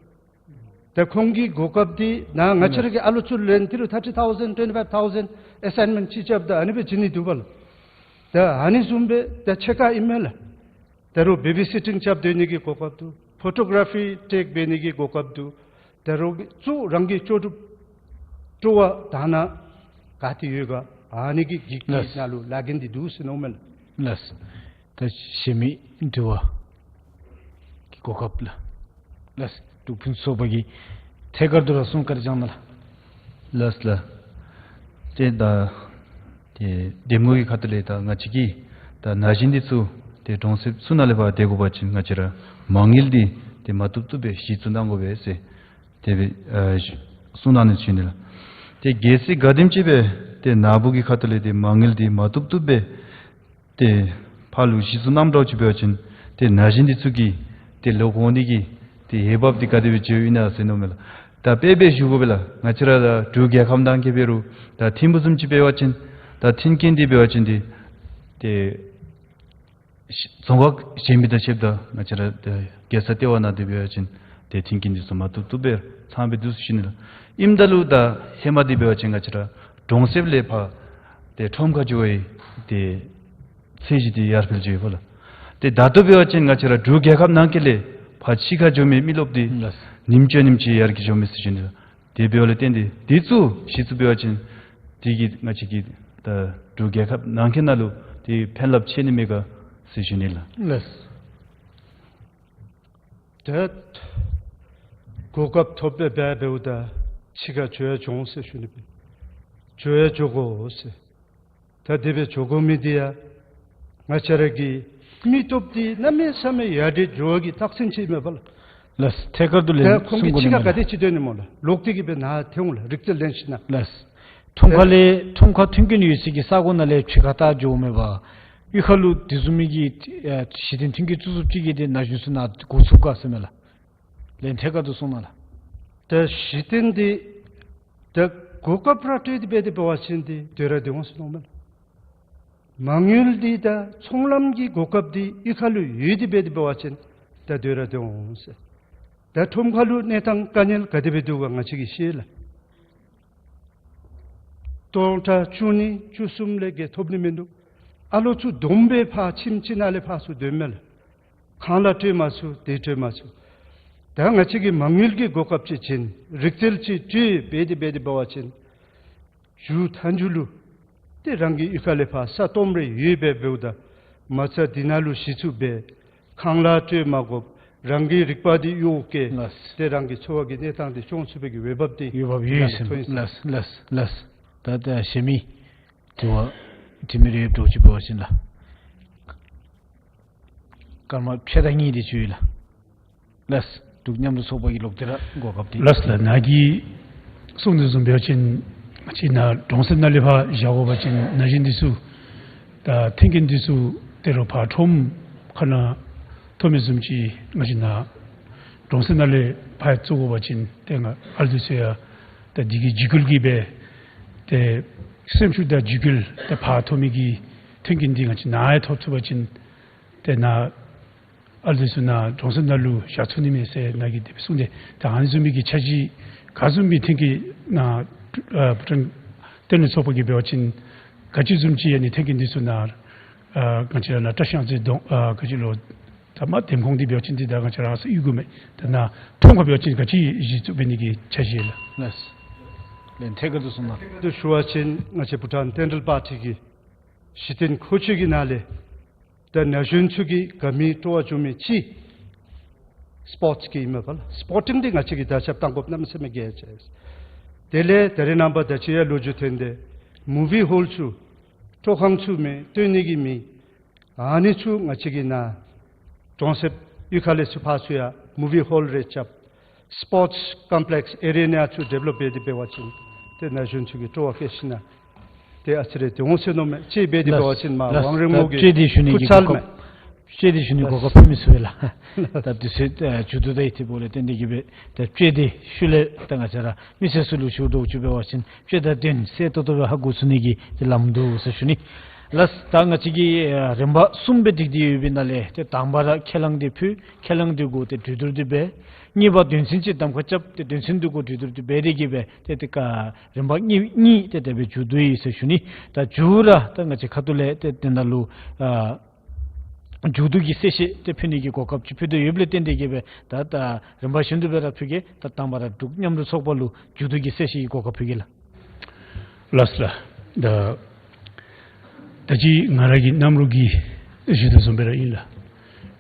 ད་ཁོང་གི་གོ་སྐབས་འདི་ནཱ་ང་བཅས་ར་གི་ཨ་ལོ་ཚུ་ལེན་ཏེ་རུང་thirty thousand, twenty five thousand ཨེ་སའིན་མེནཊ་ཅིག་རྐྱབ་ད་ཨ་ནི་སྦེ་བྱིན་ནི་འདུག་པ་ལགས། ད་ཨ་ནི་བཟུམ་སྦེ་ད་ཕྱེད་ཀ་ཨིན་མས་ལགས། ད་རུང་བེ་བི་སི་ཊིང་རྐྱབ་སྡོད་ནི་གི་གོ་སྐབས་འདུག། ཕོ་ཊོ་གར་ཕི་ཊེཀ་འབད་ནི་གི་གོ་སྐབས་འདུག། ད་རུང་གཙོ་རང་གི་ལྕོགས་གྲུབ་སྤྲོ་བ་དག་སྣང་ག་ཏེ་ཡོད་ག་ཨ་ནི་གི་གིག་གི་ལགས། ནང་ལུ་ལཱ་འགན་འདི་འདུག་ཟེར་མནོཝ་མས་ལགས། ལགས། ད་གཞན་མི་དྲི་བ་གི་གོ་སྐབས་ལགས། ལགས། འབྲུག་ཕུན་སུམ་ཚོགས་པ་གིས་ཐད་ཀར་དུ་ར་གསུང་བཀའ་དྲིན་བསྐྱང་གནང་ལགས། ལགས་ལགས། ཏེ་ད་ཏེ་འདེམས་ངོ་གི་ཁ་ཐུག་ལས་ད་ང་བཅས་ཀྱིས་ད་ན་གཞོན་འདི་ཚུ་ཏེ་གྲོང་གསེབ་ཚུ་ནང་ལས་ཕར་སྡོད་དགོ་པ་ཅིན་ང་བཅས་ར་མ་དངུལ་འདི་ཏེ་མ་བཏུབ་བཏུབ་སྦེ་གཞི་བཙུགས་གནང་དགོ་པས་ཟེར་དེ་སྦེ་ཨ་གསུང་གནང་ནི་ཞུ་ནི་ལགས། ཏེ་གལ་སྲིད་ག་དེམ་ཅིག་སྦེ་ཏེ་ནཱ་བུ་གི་ཁ་ཐུག་ལས་ཏེ་མ་དངུལ་འདི་མ་བཏུབ་བཏུབ་སྦེ་ཏེ་ཕར་ལུ་གཞི་བཙུགས་གནངམ་འདྲཝ་ཅིག་འབད་བ་ཅིན་ཏེ་ན་གཞོན་འདི་ཚུ་གི་ཏེ་ལོག་འོང་ནི་གི་ཏེ་འོས་འབབ་འདི་ག་དེ་སྦེ་འགྱོཝ་ཨིན་ན་ཟེར་མནོཝ་མས་ལགས། ད་དཔེ་སྦེ་ཞུ་དགོ་པས་ལགས། ང་བཅས་ར་ད་འབྲུག་རྒྱལ་ཁབ་ནང་འཁོད་འབད་རུང་ད་ཐིམ་ཕུག་བཟུམ་ཅིག་འབད་བ་ཅིན་ད་མཐུན་རྐྱེན་འདི་འབད་བ་ཅིན་འདི་ཏེ་རྫོང་ཁག་གཞན་མི་དང་ཕྱདཔ་ད་ང་བཅས་ར་ད་རྒྱལ་ས་ལྟེ་བ་ནང་འདི་འབད་བ་ཅིན་ཏེ་མཐུན་རྐྱེན་འདི་ཚུ་མ་བཏུབ་བཏུབ་སྦེ་ཚངམ་སྦེ་འདུག་ཟེར་ཞུ་ནི་ལགས། ཨིནམ་ད་ལུ་ད་ཧེ་མ་འདི་འབད་བ་ཅིན་ང་བཅས་ར་གྲོང་གསེབ་ལས་ཕར་ཏེ་ཁྲོམ་ཁར་འགྱོ་བའི་ཏེ་ཚད་གཞི་འདི་ཡར་འཕེལ་འགྱོ་ཡོདཔ་ལགས། ཏེ་ད་ལྟོ་འབད་བ་ཅིན་ང་བཅས་ར་འབྲུག་རྒྱལ་ཁབ་ནང་འཁོད་ལས་ཕར་ཕྱི་ཁར་འགྱོ་མི་མི་རློབས་འདི་ལགས། ཉིནམ་ཅིག་ཉིནམ་ཅིག་ཡར་རྒྱས་འགྱོ་མི་ཟེར་ཞུ་ནི་ལགས། དེ་འབདཝ་ལས་བརྟེན་ཏེ་འདི་ཚུ་གཞི་བཙུགས་འབད་བ་ཅིན་དེ་གིས་ང་བཅས་ཀྱི་ད་འབྲུག་རྒྱལ་ཁབ་ནང་འཁོད་ནང་ལུ་དེ་ཕན་རླབས་ཆེ་ནི་མས་ག་ཟེར་ཞུ་ནི་ལགས། ལགས། ད་གོ་སྐབས་ཐོབ་སྦེ་འབད་འབདཝ་ད་ཕྱི་ཁར་འགྱོ་ཡང་འགྱོ་འོང་ཟེར་ཞུ་ནི་སྦེ་འགྱོ་ཡང་འགྱོ་དགོ་ཟེར། ད་དེ་སྦེ་འགྱོ་དགོ་མི་འདི་ཡང་ང་བཅས་ར་གི་མི་སྟོབས་འདི་གནམ་མེད་ས་མེད་ཡར་དྲགས་འགྱོ་བ་གི་རྟགས་མཚན་ཅིག་མས་པ་ལགས། ལགས། ཐད་ཀར་དུ་ལན་ད་ཁོང་གིས་གསུང་དགོ་ནི་ཕྱི་ཁར་མས་ག་ལགས། དེ་ཅིག་སྡོད་ནི་སྨོ་ལགས། ལོག་སྟེ་གི་སྦེ་ནཱ་ཐོན་འོང་ལགས། རིག་རྩལ་ལེན་ཞིནམ་ལས། ལགས། ཁྲོམ་ཁ་ལས་ཁྲོམ་ཁ་མཐུན་རྐྱེན་ཡོད་སའི་གི་ས་གོ་ནང་ལས་ཕྱི་ཁར་ད་འགྱོཝ་མས་པ། གཡུས་ཁ་ལུ་དེ་བཟུམ་མའི་གི་ཨེ་གཞི་རྟེན་མཐུན་རྐྱེན་བཙུགས་བཙུགསཔ་ཅིག་གིས་ཏེ་ན་གཞོན་ཚུ་ནཱ་འགོ་ཚུགས་ག་ཟེར་མས་ལགས། ལན་ཐད་ཀར་དུ་གསུང་གནང་ལགས། ད་གཞི་རྟེན་འདི་ད་གོ་སྐབས་ར་སྤྲོད་དེ་འབད་དེ་འབད་བ་ཅིན་འདི་སྡོད་ར་སྡོད་འོང་ཟེར་མནོཝ་མས་ལགས། མ་དངུལ་འདི་དང་ཚོང་ལམ་གྱི་གོ་སྐབས་འདི་གཡུས་ཁ་ལུ་ཡོད་དེ་འབད་དེ་འབད་བ་ཅིན་ད་སྡོད་ར་སྡོད་འོང་ཟེར། ད་ཁྲོམ་ཁ་ལུ་གནས་སྟངས་དཀའ་ངལ་ག་དེ་སྦེ་འདུག་ག་ང་བཅས་ཀྱིས་ཤེས་ལགས། སྟོང་ཕྲག་བཅུ་གཉིས་བཅུ་གསུམ་ལས་བརྒལ་ཐོབ་ནི་མིན་འདུག། ཨ་ལོ་ཚུ་བསྡོམས་སྦེ་ཕར་ཁྱིམ་ཅིག་ནང་ལས་ཕར་ཚུར་སྡོདཔ་མས་ལགས། ཁང་གླ་སྤྲོད་མ་ཚུགས་དེ་སྤྲོད་མ་ཚུགས། ད་ང་བཅས་ཀྱིས་མ་དངུལ་གྱི་གོ་སྐབས་ཅིག་བྱིན་རིག་རྩལ་ཅིག་སྤྲོད་འབད་དེ་འབད་དེ་འབད་བ་ཅིན་མཇུག་མཐའ་མཇུག་ལུ་ཏེ་རང་གི་གཡུས་ཁ་ལས་ཕར་ས་སྟོངམ་རེ་ཡོདཔ་སྦེ་འབདཝ་ད་མ་རྩ་འདི་ནང་ལུ་གཞི་བཙུགས་འབད་ཁང་གླ་སྤྲོད་མ་དགོཔ་རང་གི་རིག་པ་འདི་གཡོག་བཀོལ་ལགས། ཏེ་རང་གི་འཚོ་བ་གི་གནས་སྟངས་འདི་སྐྱོང་ཚུགས་པའི་གི་འོས་འབབ་འདི་འོས་འབབ་ཡོད་ཟེར་ཐོན་ཡི་ཟེར། ལགས་ལགས་ལགས། ད་ད་གཞན་མི་དྲི་བ་དྲི་མི་རེ་འདུག་ཅིག་འབད་བ་ཅིན་ལགས། སྐར་མ་ཕྱེད་དང་གཉིས་དེ་ཅིག་ཡོད་ལགས། ལགས། འབྲུག་མཉམ་རུབ་ཚོགས་པ་གི་ལོག་སྟེ་ར་གོ་སྐབས་འདི། ལགས་ལགས། ནཱ་གིས་གསུངས་དོ་བཟུམ་འབད་བ་ཅིན་ང་བཅས་ནཱ་གྲོང་གསེབ་ནང་ལས་ཕར་བཞག་དགོ་པ་ཅིན་ན་གཞོན་འདི་ཚུ་ད་མཐུན་རྐྱེན་འདི་ཚུ་དེ་རུ་ཕར་ཁྲོམ་ཁ་ནང་ཐོབ་མི་བཟུམ་ཅིག་ང་བཅས་ནཱ་གྲོང་གསེབ་ནང་ལས་ཕར་བཙུགས་དགོ་པ་ཅིན་ཏེ་ང་ཨ་ལུ་འདི་ཚུ་ཡང་ད་འདི་གི་འཇིགས་སྐུལ་གྱིས་སྦེ་ཏེ་སེམས་ཤུགས་དང་འཇིགས་སྐུལ་ད་ཕར་ཐོབ་མི་གི་མཐུན་རྐྱེན་འདི་ང་བཅས་ནཱ་ཡང་ཐོབ་ཚུགས་པ་ཅིན་ཏེ་ནཱ་ཨ་ལུ་འདི་ཚུ་ནཱ་གྲོང་གསེབ་ནང་ལུ་བཞག་ཚུགས་ནི་མས་ཟེར་ནཱ་གིས་དེ་སྦེ་གསུངས་ཏེ། ད་ཨ་ནི་བཟུམ་མའི་གི་འཆར་གཞི་ག་བཟུམ་མའི་ཐོན་གྱི་ནཱ་ཨ་བུ་ཁྲང་བསྟན་ནུ་ཚོགས་པ་གིས་འབད་བ་ཅིན་ག་ཅི་བཟུམ་ཅིག་ཨ་ནི་མཐུན་རྐྱེན་འདི་ཚུ་ནཱ་ཨ་ང་བཅས་ར་ནཱ་བཀྲིས་གཡང་རྩེ་གདོང་ཨ་ག་ཅི་ལོ་ད་མ་འདེམས་ཁོངས་འདི་འབད་བ་ཅིན་འདི་ད་ང་བཅས་ར་ཨ་ས་གཡུས་སྒོ་མས། ད་ནཱ་ཁྲོམ་ཁ་འབད་བ་ཅིན་ག་ཅི་གཞི་བཙུགས་འབད་ནི་གི་འཆར་གཞི་ལགས། ལགས། ལན་ཐད་ཀར་དུ་གསུངས་གནང་། དུ་ཞུ་བ་ཅིན་ང་བཅས་བྷུ་ཊཱན་བསྟན་འགྲོའི་པར་ཊི་གི་གཞི་རྟེན་མཁོ་ཆས་ཀྱི་ནང་ལས་ད་ན་གཞོན་ཚུ་གིས་དགའ་མི་སྤྲོ་བ་བྱུང་མི་ཅིག་སི་པོརཊསི་གི་ཨིན་མས་པ་ལགས། སི་པོར་ཊིང་འདི་ང་བཅས་ཀྱིས་ད་ཆབ་བཏང་དགོཔ་གནམ་མེད་ས་མེད་གལ་ཆེ། དེ་ལས་ད་རེས་ནངས་པ་ད་ཅི་ཡང་ལོ་རྒྱུས་ཐོན་ཏེ་མུ་ཝི་ཧོལ་ཚུ་སྤྲོ་ཁང་ཚུ་མེད། སྟོན་ནི་གི་མེད། ཨ་ནི་ཚུ་ང་བཅས་ཀྱིས་ནཱ་གྲོང་གསེབ་གཡུས་ཁ་ལས་ཚུར་ཕར་ཚུར་ཡང་མུ་ཝི་ཧོལ་རེ་རྐྱབ། སི་པོརཊསི་ཀོམ་པི་ལེགསི་ཨེ་རི་ཡ་ནང་ཚུར་ཌི་བེ་ལོབ་འབད་དེ་འབད་བ་ཅིན་ཏེ་ན་གཞོན་ཚུ་གིས་སྤྲོ་བ་བསྐྱེད་ཞིན་ན་ཏེ་ཨ་ཙི་རེ་ཏེ་འོང་ཟེར་མནོཝ་མས། ཅིག་འབད་དེ་འབད་བ་ཅིན་མ་ལགས། ཝང་རིམ་ལགས། ངོ་གིས་ད་ཅིག་འདི་ཞུ་ནི་གི་ཕུར་ཚལ་གོ་སྐབས་མས། ཅིག་འདི་ཞུ་ནི་གོ་སྐབས་ཕུལ་མི་ཚུགས་པས་ལགས། ད་དུས་ཚོད་ཨ་མཇུག་བསྡུ་ད་ཡི་དེ་འབདཝ་ལས་བརྟེན་ཏེ་གིས་སྦེ་ད་ཅིག་འདི་ཤུལ་ལས་ད་ང་བཅས་ར་མི་སེར་ཚུ་ལུ་ཞུ་དོ་ཅིག་འབད་བ་ཅིན་ཅིག་ད་དོན་གསལ་ཏོག་ཏོ་སྦེ་ཧ་གོ་ཚུགས་ནི་གི་ཏེ་ལམ་འདུག་ཟེར་ཞུ་ནི། ལགས། ད་ང་བཅས་ཀྱིས་ཨ་རིམ་པ་གསུམ་སྦེ་སྒྲིག་སྟེ་ཡོད་པའི་ནང་ལས་ཏེ་དང་པ་ར་ཁས་བླངས་འདི་ཕུལ། ཁས་བླངས་འདི་གུ་ཏེ་གྲོས་བསྡུར་འདི་འབད། གཉིས་པ་དོན་ཚན་ཅིག་གདམ་ཁ་རྐྱབ། ཏེ་དོན་ཚན་འདི་གུ་གྲོས་བསྡུར་འདི་འབད་དེ་གིས་སྦེ་ཏེ་ཏེ་ཀ་རིམ་པ་གཉིས་གཉིས་ཏེ་དེ་སྦེ་མཇུག་བསྡུ་ཡི་ཟེར་ཞུ་ནི། ད་མཇུག་ར་ད་ང་བཅས་ཁ་ཐུག་ལས་ཏེ་དེ་ནང་ལུ་ཨ་མཇུག་བསྡུ་གི་གསལ་བཤད་ཏེ་ཕུལ་ནི་གི་གོ་སྐབས་ཅིག་ཕུལ་དོ་ཡོདཔ་ལས་བརྟེན་ཏེ་གིས་སྦེ་ད་ད་རིམ་པ་བཞིན་དུ་སྦེ་ར་ཕུལ་གེ། ད་དང་པ་ར་འབྲུག་མཉམ་རུབ་ཚོགས་པ་ལུ་མཇུག་བསྡུ་གི་གསལ་བཤད་ཀྱི་གོ་སྐབས་ཕུལ་གེ་ལགས། ལགས་ལགས། ད་ད་ཅི་ང་ར་གི་རྣམ་རོལ་གྱིས་ཞུ་དོ་བཟུམ་སྦེ་ར་ཨིན་ལགས།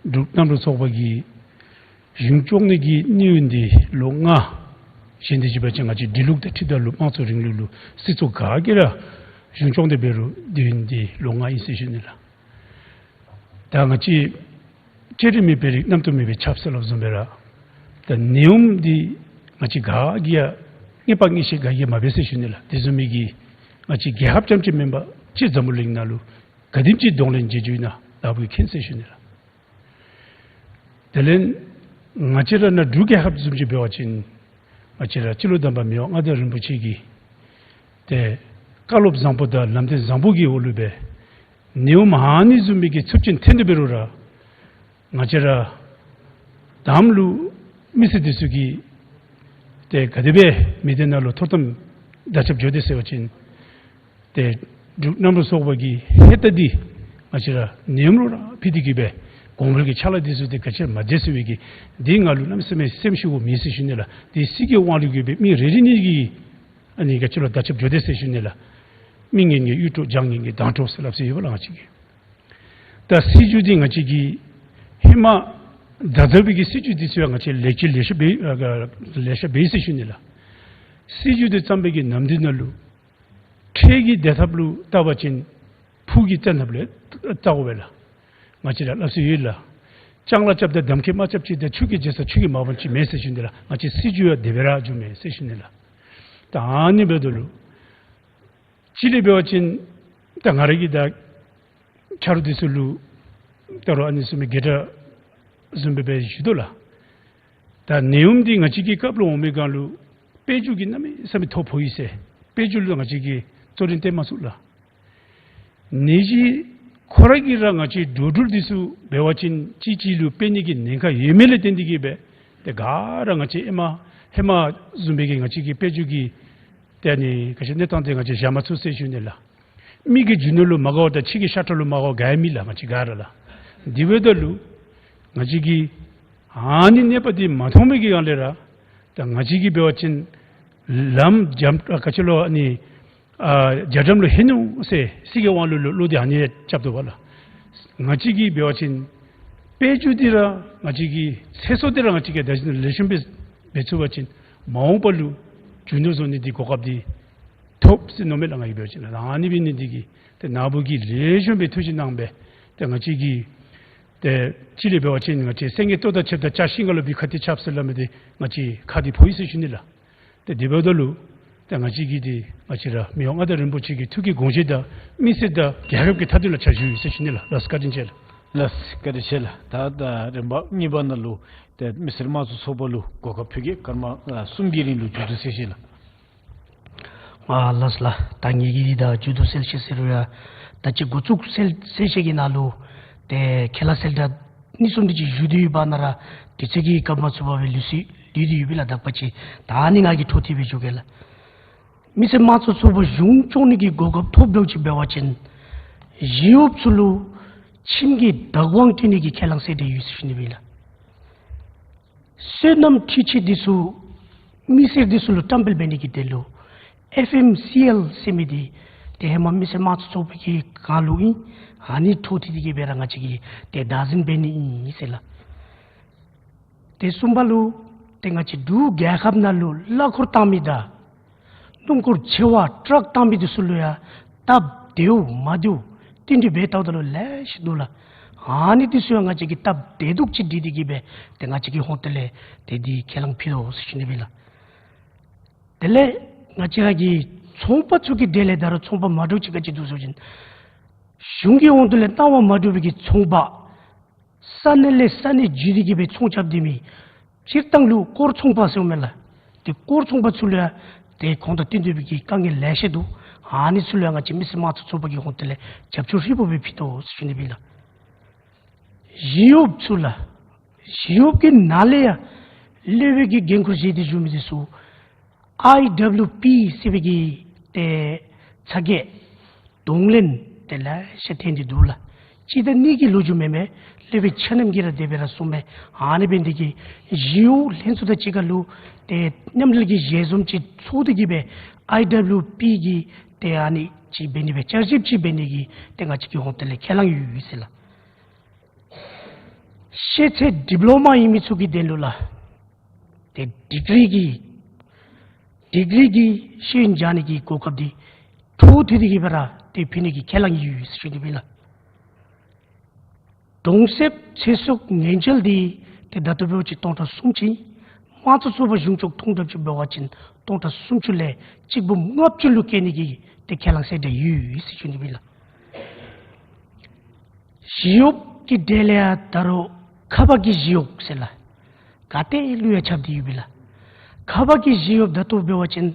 འབྲུག་མཉམ་རུབ་ཚོགས་པ་གིས་གཞུང་སྐྱོང་ནི་གི་གནས་ཡུན་འདི་ལོ་ལྔ། གཞན་དེ་ཅིག་འབད་བ་ཅིན་ང་བཅས་འབྲི་ལུགས་དང་འཁྲིལཝ་ད་ལུ་དམངས་གཙོའི་རིང་ལུགས་ལུ་སྲིད་ཚོགས་ག་གིས་ར་གཞུང་སྐྱོང་སྟེ་འབད་རུང་དེ་ཡུན་འདི་ལོ་ལྔ་ཨིན་ཟེར་ཞུ་ནི་ལགས། ད་ང་བཅས་སྤྱིར་མེད་པའི་རིགས་རྣམ་རྟོག་མེད་པས་ཁྱབ་ཟེར་སླབ་བཟུམ་སྦེ་ར། ད་ནད་ཡམས་འདི་ང་བཅས་ག་གིས་ཡང་རྔན་པ་ངན་ཤེས་ག་གིས་ཡང་མ་འབད་ཟེར་ཞུ་ནི་ལགས། དེ་བཟུམ་མའི་གི་ང་བཅས་རྒྱལ་ཁབ་རྐྱངམ་ཅིག་མེན་པར་སྤྱིར་འཛམ་བུ་གླིང་ནང་ལུ་ག་དེམ་ཅིག་གདོང་ལེན་བྱེད་རྒྱུ་ཨིན་ན་ལགས་བུ་མཁྱེན་ཟེར་ཞུ་ནི་ལགས། དེ་ལས་ང་བཅས་ར་ནཱ་འབྲུག་རྒྱལ་ཁབ་བཟུམ་ཅིག་འབད་བ་ཅིན་ང་བཅས་ར་སྤྱི་བློན་དམ་པ་མི་དབང་མངའ་བདག་རིན་པོ་ཆེ་གི་ཏེ་བཀའ་སློབ་བཟང་པོ་དང་ལམ་སྟོན་བཟང་པོ་གི་འོག་ལུ་སྦེ་ནད་ཡམས་ཨ་ནི་བཟུམ་མའི་གི་ཚབས་ཆེན་ཐོན་ཏེ་འབད་རུང་ར་ང་བཅས་ར་དམ་ལུ་མི་སེར་འདི་ཚུ་གིས་ཏེ་ག་དེ་སྦེ་མི་སྡེ་ནང་ལུ་ཐོག་དམ་བརྡ་ཁྱབ་འགྱོ་དེས་ཟེར་བ་ཅིན་ཏེ་འབྲུག་མཉམ་རུབ་ཚོགས་པ་གི་ཧེ་ཏ་འདི་ང་བཅས་ར་ནད་ཡམས་ལུ་ར་ཕི་དེ་གིས་སྦེ་གོང་འཕེལ་གྱི་ཕྱག་ལཱ་འདི་ཚུ་ཏེ་ག་ཅི་ར་མ་མཛད་ཟེར་བའི་གི་འདི་ང་ལུ་གནམ་མེད་ས་མེད་སེམས་ཤུགས་མེད་ཟེར་ཞུ་ནི་ལགས། ཏེ་སྲིད་ཀྱི་དབང་ལུ་གིས་སྦེ་མི་རེ་རེ་གཉིས་ཀྱིས་ཨ་ནི་ག་ཅི་ལོ་བརྡ་ཁྱབ་འགྱོ་དེས་ཟེར་ཞུ་ནི་ལགས། མི་ངན་གྱིས་གཡུ་དཀྲོག་བྱང་ངན་གྱིས་མདངས་དཀྲོག་ཟེར་སླབ་ས་ཡོད་པ་ལགས། ང་བཅས་ཀྱིས་ད་སྲིད་བྱུས་འདི་ང་བཅས་ཀྱིས་ཧེ་མ་ད་ལྟོ་བའི་གི་སྲིད་བྱུས་འདི་ཚུ་ཡང་ང་བཅས་ལེགས་བཅོས་ལེ་ཤ་འབད་ཨ་ལེ་ཤ་འབད་ཟེར་ཞུ་ནི་ལགས། སྲིད་བྱུས་འདི་བརྩམས་པའི་གི་ནམ་དུས་ནང་ལུ་འཕྲལ་གྱི་བདེ་ཐབས་ལུ་བལྟ་བ་ཅིན་ཕུགས་ཀྱི་བཙན་ཐབས་ལུ་བལྟ་དགོ་པས་ལགས། ང་བཅས་ར་སླབ་ས་ཡོད་ལགས། ལྕང་ལཱ་རྐྱབ་དང་འདམ་ཁའི་རྨ་རྐྱབ་ཅིག་དང་ཆུ་གི་རྒྱལ་ས་ཆུ་གིས་མ་ཕམ་ཅིག་མེད་ཟེར་ཞུ་ནི་ལགས། ང་བཅས་སྲིད་བྱུས་ཡང་དེ་སྦེ་ར་བྱུངམ་མས་ཟེར་ཞུ་ནི་ལགས། ད་ཨ་ནི་འབདཝ་ད་ལུ་གཅིག་ལས་འབད་བ་ཅིན་ད་ང་ར་གིས་ད་ཆ་རོགས་འདི་ཚུ་ལུ་ད་རུང་ཨ་ནི་བཟུམ་མའི་གི་ད་བཟུམ་སྦེ་སྦེ་ཞུ་དོ་ལགས། ད་ནད་ཡམས་འདི་ང་བཅས་ཀྱི་སྐབས་ལུ་འོང་མི་སྒང་ལུ་དཔལ་འབྱོར་གྱིས་གནམ་མེད་ས་མེད་ཐོ་ཕོག་ཡི་ཟེར། དཔལ་འབྱོར་ལུ་ང་བཅས་ཀྱིས་གཙོ་རིམ་བསྟན་མ་ཚུགས་ལགས། ནད་གཞི་ཁོ་ར་གིས་ར་ང་བཅས་འགྲོ་འགྲུལ་འདི་ཚུ་འབད་བ་ཅིན་གཅིག་གཅིག་ལུ་སྤེལ་ནི་གི་ཉེན་ཁ་ཡོད་མི་ལས་བརྟེན་ཏེ་གིས་སྦེ་ཏེ་ག་ར་ང་བཅས་ཧེ་མ་ཧེ་མ་བཟུམ་སྦེ་གི་ང་བཅས་ཀྱི་དཔལ་འབྱོར་གྱི་ཏེ་ཨ་ནི་ག་ཅི་གནས་སྟངས་འདི་ང་བཅས་བཞག་མ་ཚུགས་ཟེར་ཞུ་ནི་ལགས། མི་གི་རྒྱུ་ནོར་ལུ་མ་དགའ་བ་དང་ཕྱི་གི་ཤ་ཁྲག་ལུ་མ་དགའ་བ་ག་ཡང་མེད་ལགས། ང་བཅས་ག་ར་ལགས། དེ་འབདཝ་ད་ལུ་ང་བཅས་ཀྱིས་ཨ་ནི་གནས་པ་འདི་མ་མཐོང་མི་གི་སྒང་ལས་ར་ད་ང་བཅས་ཀྱིས་འབད་བ་ཅིན་ལམ་རྒྱ་ཨ་ག་ཅི་ལོ་ཨ་ནི་ཨ་རྒྱ་གྲམ་ལུ་ལྷོད་ནུག་ཟེར་སྲིད་ཀྱི་དབང་ལུ་ལུ་ལུ་འདི་ཨ་ནི་རྐྱབ་དོ་བ་ལགས། ང་བཅས་ཀྱིས་འབད་བ་ཅིན་དཔལ་འབྱོར་འདི་ར་ང་བཅས་ཀྱི་ཚེ་སྲོག་འདི་ར་ང་བཅས་ཀྱིས་བདག་འཛིན་ལེགས་ཤོམ་སྦེ་འབད་ཚུགས་པ་ཅིན་མ་འོངས་པ་ལུ་རྒྱུ་ནོར་བཟོ་ནི་འདི་གོ་སྐབས་འདི་ཐོབ་ཟེར་མནོཝ་མས་ལགས། ང་གིས་འབད་བ་ཅིན་ལགས། ཨ་ནི་འབད་ནི་འདི་གིས་ཏེ་ནཱ་བུ་གིས་ལེགས་ཤོམ་སྦེ་ཐུགས་བཞེད་གནང་སྦེ་ཏེ་ང་བཅས་ཀྱིས་ཏེ་གཅིག་ལས་འབད་བ་ཅིན་ང་བཅས་སེང་གེ་ལྟོ་དང་ཕྱདཔ་ད་བྱ་ཤིང་ཁ་ལུ་སྦི་ཁ་གཏད་རྐྱབ་ཟེར་སླབ་མི་འདི་ང་བཅས་ཁ་འདི་ཕོག་ཡི་ཟེར་ཞུ་ནི་ལགས། ཏེ་དེ་འབདཝ་ད་ལུ་ཏེ་ང་བཅས་ཀྱིས་ཏེ་ང་བཅས་ར་མི་དབང་མངའ་བདག་རིན་པོ་ཆེ་གི་ཐུགས་ཀྱི་དགོངས་བཞེད་དང་མི་སེར་དང་རྒྱལ་ཁབ་ཀྱི་མཐའ་དོན་ལུ་ཕྱག་ཞུ་ཡི་ཟེར་ཞུ་ནི་ལགས། ལགས་སོ་བཀའ་དྲིན་ཆེ་ལགས། ལགས་སོ་བཀའ་དྲིན་ཆེ་ལགས། ད་ད་རིམ་པ་གཉིས་པ་ནང་ལུ་ཏེ་མི་སེར་དམངས་གཙོ་ཚོགས་པ་ལུ་གོ་སྐབས་ཕུལ་གེ། སྐར་མ་ཨ་གསུམ་གྱི་རིང་ལུ་མཇུག་བསྡུ་གསལ་བཤད་ལགས། ཨ་ལགས་སོ་ལགས། ད་ངེ་གི་ད་མཇུག་བསྡུ་གསལ་བཤད་ཟེར་རུང་ཡང་ད་ཅི་འགོ་བཙུགས་གསལ་གསལ་བཤད་ཀྱི་ནང་ལུ་ཏེ་ཁས་བླངས་གསལ་བསྒྲགས་གཉིས་གསུམ་དེ་ཅིག་ཞུ་སྟེ་ཡོད་པ་ན་ར་དུས་ཚོད་ཀྱིས་སྐབས་མ་ཚུགས་པར་སྦེ་ལུས་སོ་ལུས་ཏེ་ཡོད་པས་ལགས། དག་པ་ཅིག་ད་ཨ་ནི་ང་གིས་འཕྲོ་མཐུད་སྦེ་ཞུ་གེ་ལགས། མི་སེར་དམངས་གཙོ་ཚོགས་པ་གཞུང་སྐྱོང་ནི་གི་གོ་སྐབས་ཐོབ་དོ་ཅིག་འབད་བ་ཅིན་ཞི་གཡོགཔ་ཚུ་ལུ་ཁྱིམ་གྱི་བདག་དབང་སྤྲོད་ནི་གི་ཁས་བླངས་གསལ་བསྒྲགས་ཡོད་ཟེར་ཞུ་ནི་སྦེ་ལགས། སོ་ནམ་འཕྲུལ་ཆས་འདི་ཚུ་མི་སེར་འདི་ཚུ་ལུ་བཀྲམ་སྤེལ་འབད་ནི་གི་དོན་ལུ་ཨེཕ་ཨེམ་སི་ཨེལ་ཟེར་མི་འདི་ཏེ་ཧེ་མ་མི་སེར་དམངས་གཙོ་ཚོགས་པ་གི་སྒང་ལུ་ཨིན། ཨ་ནི་འཕྲོ་མཐུད་དེ་གིས་སྦེ་ར་ང་བཅས་ཀྱིས་ཏེ་བདག་འཛིན་འབད་ནི་ཨིན་ཟེར་ལགས། ཏེ་གསུམ་པ་ལུ་ཏེ་ང་བཅས་འབྲུག་རྒྱལ་ཁབ་ནང་ལུ་གླ་འཁོར་བཏང་མི་དང་སྣུམ་འཁོར་ཆེ་བ་ཊཱག་བཏང་མི་འདི་ཚུ་ལུ་ཡང་སྟབས་བདེཝ་མ་བདེཝ་བསྟུན་གྲོས་འབད་བལྟཝ་ད་ལུ་ལེ་ཤ་འདུག་ལགས། ཨ་ནི་འདི་ཚུ་ཡང་ང་བཅས་ཀྱིས་སྟབས་བདེ་སྡུག་ཅིག་སྒྲིལ་ཏེ་གིས་སྦེ་ཏེ་ང་བཅས་ཀྱི་ཧོངས་ཏོ་ལས་ཏེ་འདི་ཁས་བླངས་ཕུལ་དོ་ཟེར་ཞུ་ནི་སྦེ་ལགས། དེ་ལས་ང་བཅས་ར་གི་ཚོང་པ་ཚུ་གི་གྲས་ལས་ད་རུང་ཚོང་པ་མ་འདྲཝ་ཅིག་ག་ཅི་འདུག་ཟེར་བ་ཅིན་གཞུང་གི་ཧོངས་ཏོ་ལས་གནང་བ་མ་གྲུབ་པའི་གི་ཚོང་པ་ས་གནས་ལས་ས་གནས་བརྒྱུད་དེ་གིས་སྦེ་ཚོང་རྐྱབ་སྡོད་མི་སྤྱིར་བཏང་ལུ་སྐོར་ཚོང་པ་ཟེརཝ་མས་ལགས། ཏེ་སྐོར་ཚོང་པ་ཚུ་ལུ་ཡང་ཏེ་ཁོང་དང་བསྟུན་ཏེ་སྦེ་གི་དཀའ་ངལ་ལེ་ཤ་འདུག། ཨ་ནི་ཚུ་ལུ་ཡང་ང་བཅས་མི་སེར་དམངས་གཙོ་ཚོགས་པ་གི་ཧོངས་ཏོ་ལས་རྒྱབ་སྐྱོར་ཧྲིལ་པོ་སྦེ་ཕུལ་དོ་ཟེར་ཞུ་ནི་སྦེ་ལགས། ཞི་གཡོགཔ་ཚུ་ལགས། ཞི་གཡོགཔ་གི་ནང་ལས་ཡང་སློབ་དཔོན་གྱི་འགན་ཁུར་བཞེས་ཏེ་བཞུགས་མི་འདི་ཚུ་ཨའི་ཌབ་ལུ་པི་ཟེར་བའི་གི་ཏེ་ཚ་གྱང་གདོང་ལེན་ཏེ་ལེ་ཤ་ཐོན་ཏེ་འདུག་ལགས། གཅིག་དང་གཉིས་ཀྱི་ལོ་རྒྱུས་མེན་མས། སློབ་དཔོན་ཆ་མཉམ་གྱིས་ར་དེ་སྦེ་ར་གསུངམ་མས། ཨ་ནི་འབད་ནི་འདི་གིས་ཞི་གཡོག་ལྷན་ཚོགས་དང་གཅིག་ཁར་ལུ་ཏེ་མཉམ་འབྲེལ་གྱི་ཞལ་འཛོམས་ཅིག་ཚོགས་ཏེ་གིས་སྦེ་ཨའི་ཌབ་ལུ་པི་གི་ཏེ་ཨ་ནི་ཅིག་འབད་ནི་སྦེ་བསྐྱར་ཞིབ་ཅིག་འབད་ནི་གི་ཏེ་ང་བཅས་ཀྱི་ཧོངས་ཏོ་ལས་ཁས་བླངས་ཡོད་ཟེར་ལགས། ཤེས་ཚད་ཌིབ་ལོ་མ་ཨིན་མི་ཚུ་གི་དོན་ལུ་ལགས། ཏེ་ཌིག་རི་གི་ཌིག་རི་གི་ཤེས་ཡོན་སྦྱང་ནི་གི་གོ་སྐབས་འདི་འཕྲོ་མཐུད་དེ་གིས་སྦེ་ར་ཏེ་ཕུལ་ནི་གི་ཁས་བླངས་ཡོད་ཟེར་ཞུ་ནི་སྦེ་ལགས། གྲོང་གསེབ་ཚེ་སྲོག་ཉེན་བཅོལ་འདི་ཏེ་ད་ལྟོ་འབད་བ་ཅིན་སྟོང་ཕྲག་སུམ་ཅུ། དམངས་གཙོ་ཚོགས་པ་གཞུང་ཕྱོགས་ཐོག་འདྲཝ་ཅིག་འབད་བ་ཅིན་སྟོང་ཕྲག་སུམ་ཅུ་ལས་གཅིག་འབུམ་ལྔ་བཅུ་ལུ་བཀལ་ནི་གི་ཏེ་ཁས་བླངས་གསལ་བསྒྲགས་ཡོད་ཟེར་ཞུ་ནི་སྦེ་ལགས། ཞི་གཡོགཔ་གི་གྲས་ལས་ཡང་ད་རུང་ཁ་པར་གྱི་ཞི་གཡོགཔ་ཟེར་ལགས། ག་ཏེ་ལུ་ཡང་ཁྱབ་སྟེ་ཡོད་པས་ལགས། ཁ་པར་གྱི་ཞི་གཡོགཔ་ད་ལྟོ་འབད་བ་ཅིན་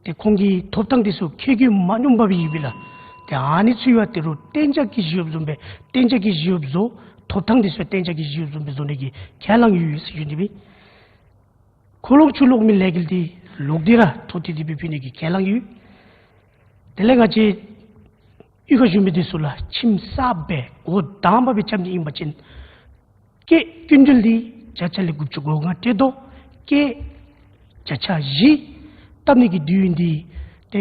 ཏེ་ཁོང་གི་ཐོབ་ཐང་འདི་ཚུ་ཁྱད་གུ་མ་སྙོམས་པ་སྦེ་ཡོད་པས་ལགས། ཏེ་ཨ་ནི་ཚུ་ཡང་ད་རུང་གཏན་འཇགས་ཀྱི་ཞི་གཡོགཔ་བཟུམ་སྦེ་གཏན་འཇགས་ཀྱི་ཞི་གཡོགཔ་བཟོ། ཐོབ་ཐང་འདི་ཚུ་གཏན་འཇགས་ཀྱི་ཞི་གཡོགཔ་བཟུམ་སྦེ་བཟོ་ནི་གི་ཁས་བླངས་ཡོད་ཟེར་ཞུ་ནི་སྦེ། ཁོ་ལོག་ཆུ་ལོག་མི་ལས་འགུལ་འདི་ལོག་སྟེ་ར་འཕྲོ་མཐུད་དེ་སྦེ་ཕུལ་ནི་གི་ཁས་བླངས་ཡོད། དེ་ལས་ང་བཅས་གཡུས་ཁར་བཞུགས་མི་འདི་ཚུ་ལགས་ཁྱིམ་གསརཔ་སྦེ་འགོ་དང་པ་སྦེ་རྐྱབ་ནི་ཨིན་པ་ཅིན་སྐྱེད་སྐྱིན་འགྲུལ་འདི་བརྒྱ་ཆ་ལས་དགུ་བཅུ་གོ་ལྔ་སྤྲོད་དོ། སྐྱེད་བརྒྱ་ཆ་བཞི་བཏབ་ནི་གི་དུས་ཡུན་འདི་ཏེ་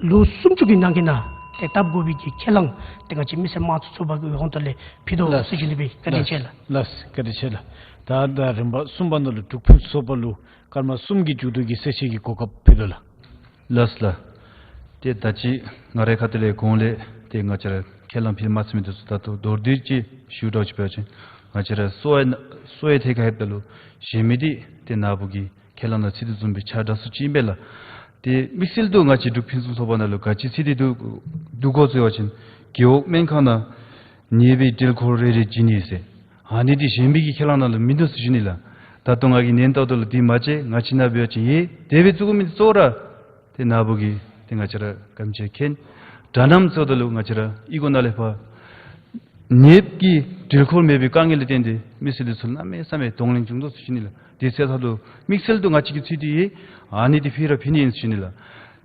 ལོ་སུམ་ཅུ་གི་ནང་གི་ནང་ཏེ་བཏབ་དགོ་པའི་གི་ཁས་བླངས་ཏེ་ང་བཅས་མི་སེར་དམངས་གཙོ་ཚོགས་པ་གི་ཧོངས་ཏོ་ལས་ཕུལ་དོ་ཟེར་ཞུ་ནི་སྦེ། བཀའ་དྲིན་ཆེ་ལགས། ལགས་སོ་བཀའ་དྲིན་ཆེ་ལགས། ད་ད་རིམ་པ་གསུམ་པ་ནང་ལུ་འབྲུག་ཕུན་ཚོགས་པ་ལུ་སྐར་མ་གསུམ་གྱི་མཇུག་བསྡུ་གི་གསལ་བཤད་ཀྱི་གོ་སྐབས་ཕུལ་དོ་ལགས། ལགས་སོ་ལགས། ཏེ་ད་ཅི་ང་རའི་ཁ་ཐུག་ལས་གོང་ལས་ཏེ་ང་བཅས་ར་ཁས་བླངས་ཕུལ་མ་ཚུགས་མི་འདི་ཚུ་ད་ལྟོ་མདོར་བསྡུས་ཅིག་ཞུ་དོ་ཅིག་འབད་བ་ཅིན་ང་བཅས་ར་གསོ་བའི་གསོ་བའི་ཐད་ཁར་ལྷོདཔ་ད་ལུ་གཞན་མི་འདི་ཏེ་ནཱ་བུ་གི་ཁས་བླངས་ནང་ཚུད་དོ་བཟུམ་སྦེ་ཆ་འདྲ་སུ་ཅིག་ཨིན་པས་ལགས། ཏེ་དམིགས་བསལ་དུ་ང་བཅས་འབྲུག་ཕུན་སུམ་ཚོགས་པ་ནང་ལུ་ག་ཅི་ཚུད་དེ་འདུག་འདུག་གོ་ཟེར་བ་ཅིན་རྒེད་འོག་སྨན་ཁང་ནང་ཉེས་པའི་འབྲེལ་འཁོར་རེ་རེ་བྱིན་ནི་ཟེར། ཨ་ནི་འདི་གཞན་མི་གི་ཁས་བླངས་ནང་ལུ་མིན་འདུག་ཟེར་ཞུ་ནི་ལགས། ད་ལྟོ་ང་གིས་ཉན་ལྟཝ་ད་ལུ་འདི་མ་བྱེད། ང་བཅས་ནཱ་འབད་བ་ཅིན་ཡེ་དེ་སྦེ་བཙུགས་མི་འདི་གཙོ་བོ་ར་ཏེ་ནཱ་བུ་གིས་ཏེ་ང་བཅས་ར་བཀའ་དྲིན་ཆེ་མཁྱེན། དྲག་གནམ་ཚུ་ད་ལུ་ང་བཅས་ར་ཨི་གོ་ནང་ལས་ཕར་ནདཔ་གི་འགྲུལ་འཁོར་མེད་པའི་དཀའ་ངལ་ལས་བརྟེན་ཏེ་མི་སེར་འདི་ཚུ་གནམ་མེད་ས་མེད་གདོང་ལེན་བྱུང་དོ་ཟེར་ཞུ་ནི་ལགས། དེ་ཚེ་ད་ལྟོ་དམིགས་བསལ་དུ་ང་བཅས་ཀྱིས་ཚུད་དེ་ཨ་ནི་འདི་ཕུལ་ར་ཕུལ་ནི་ཨིན་ཟེར་ཞུ་ནི་ལགས།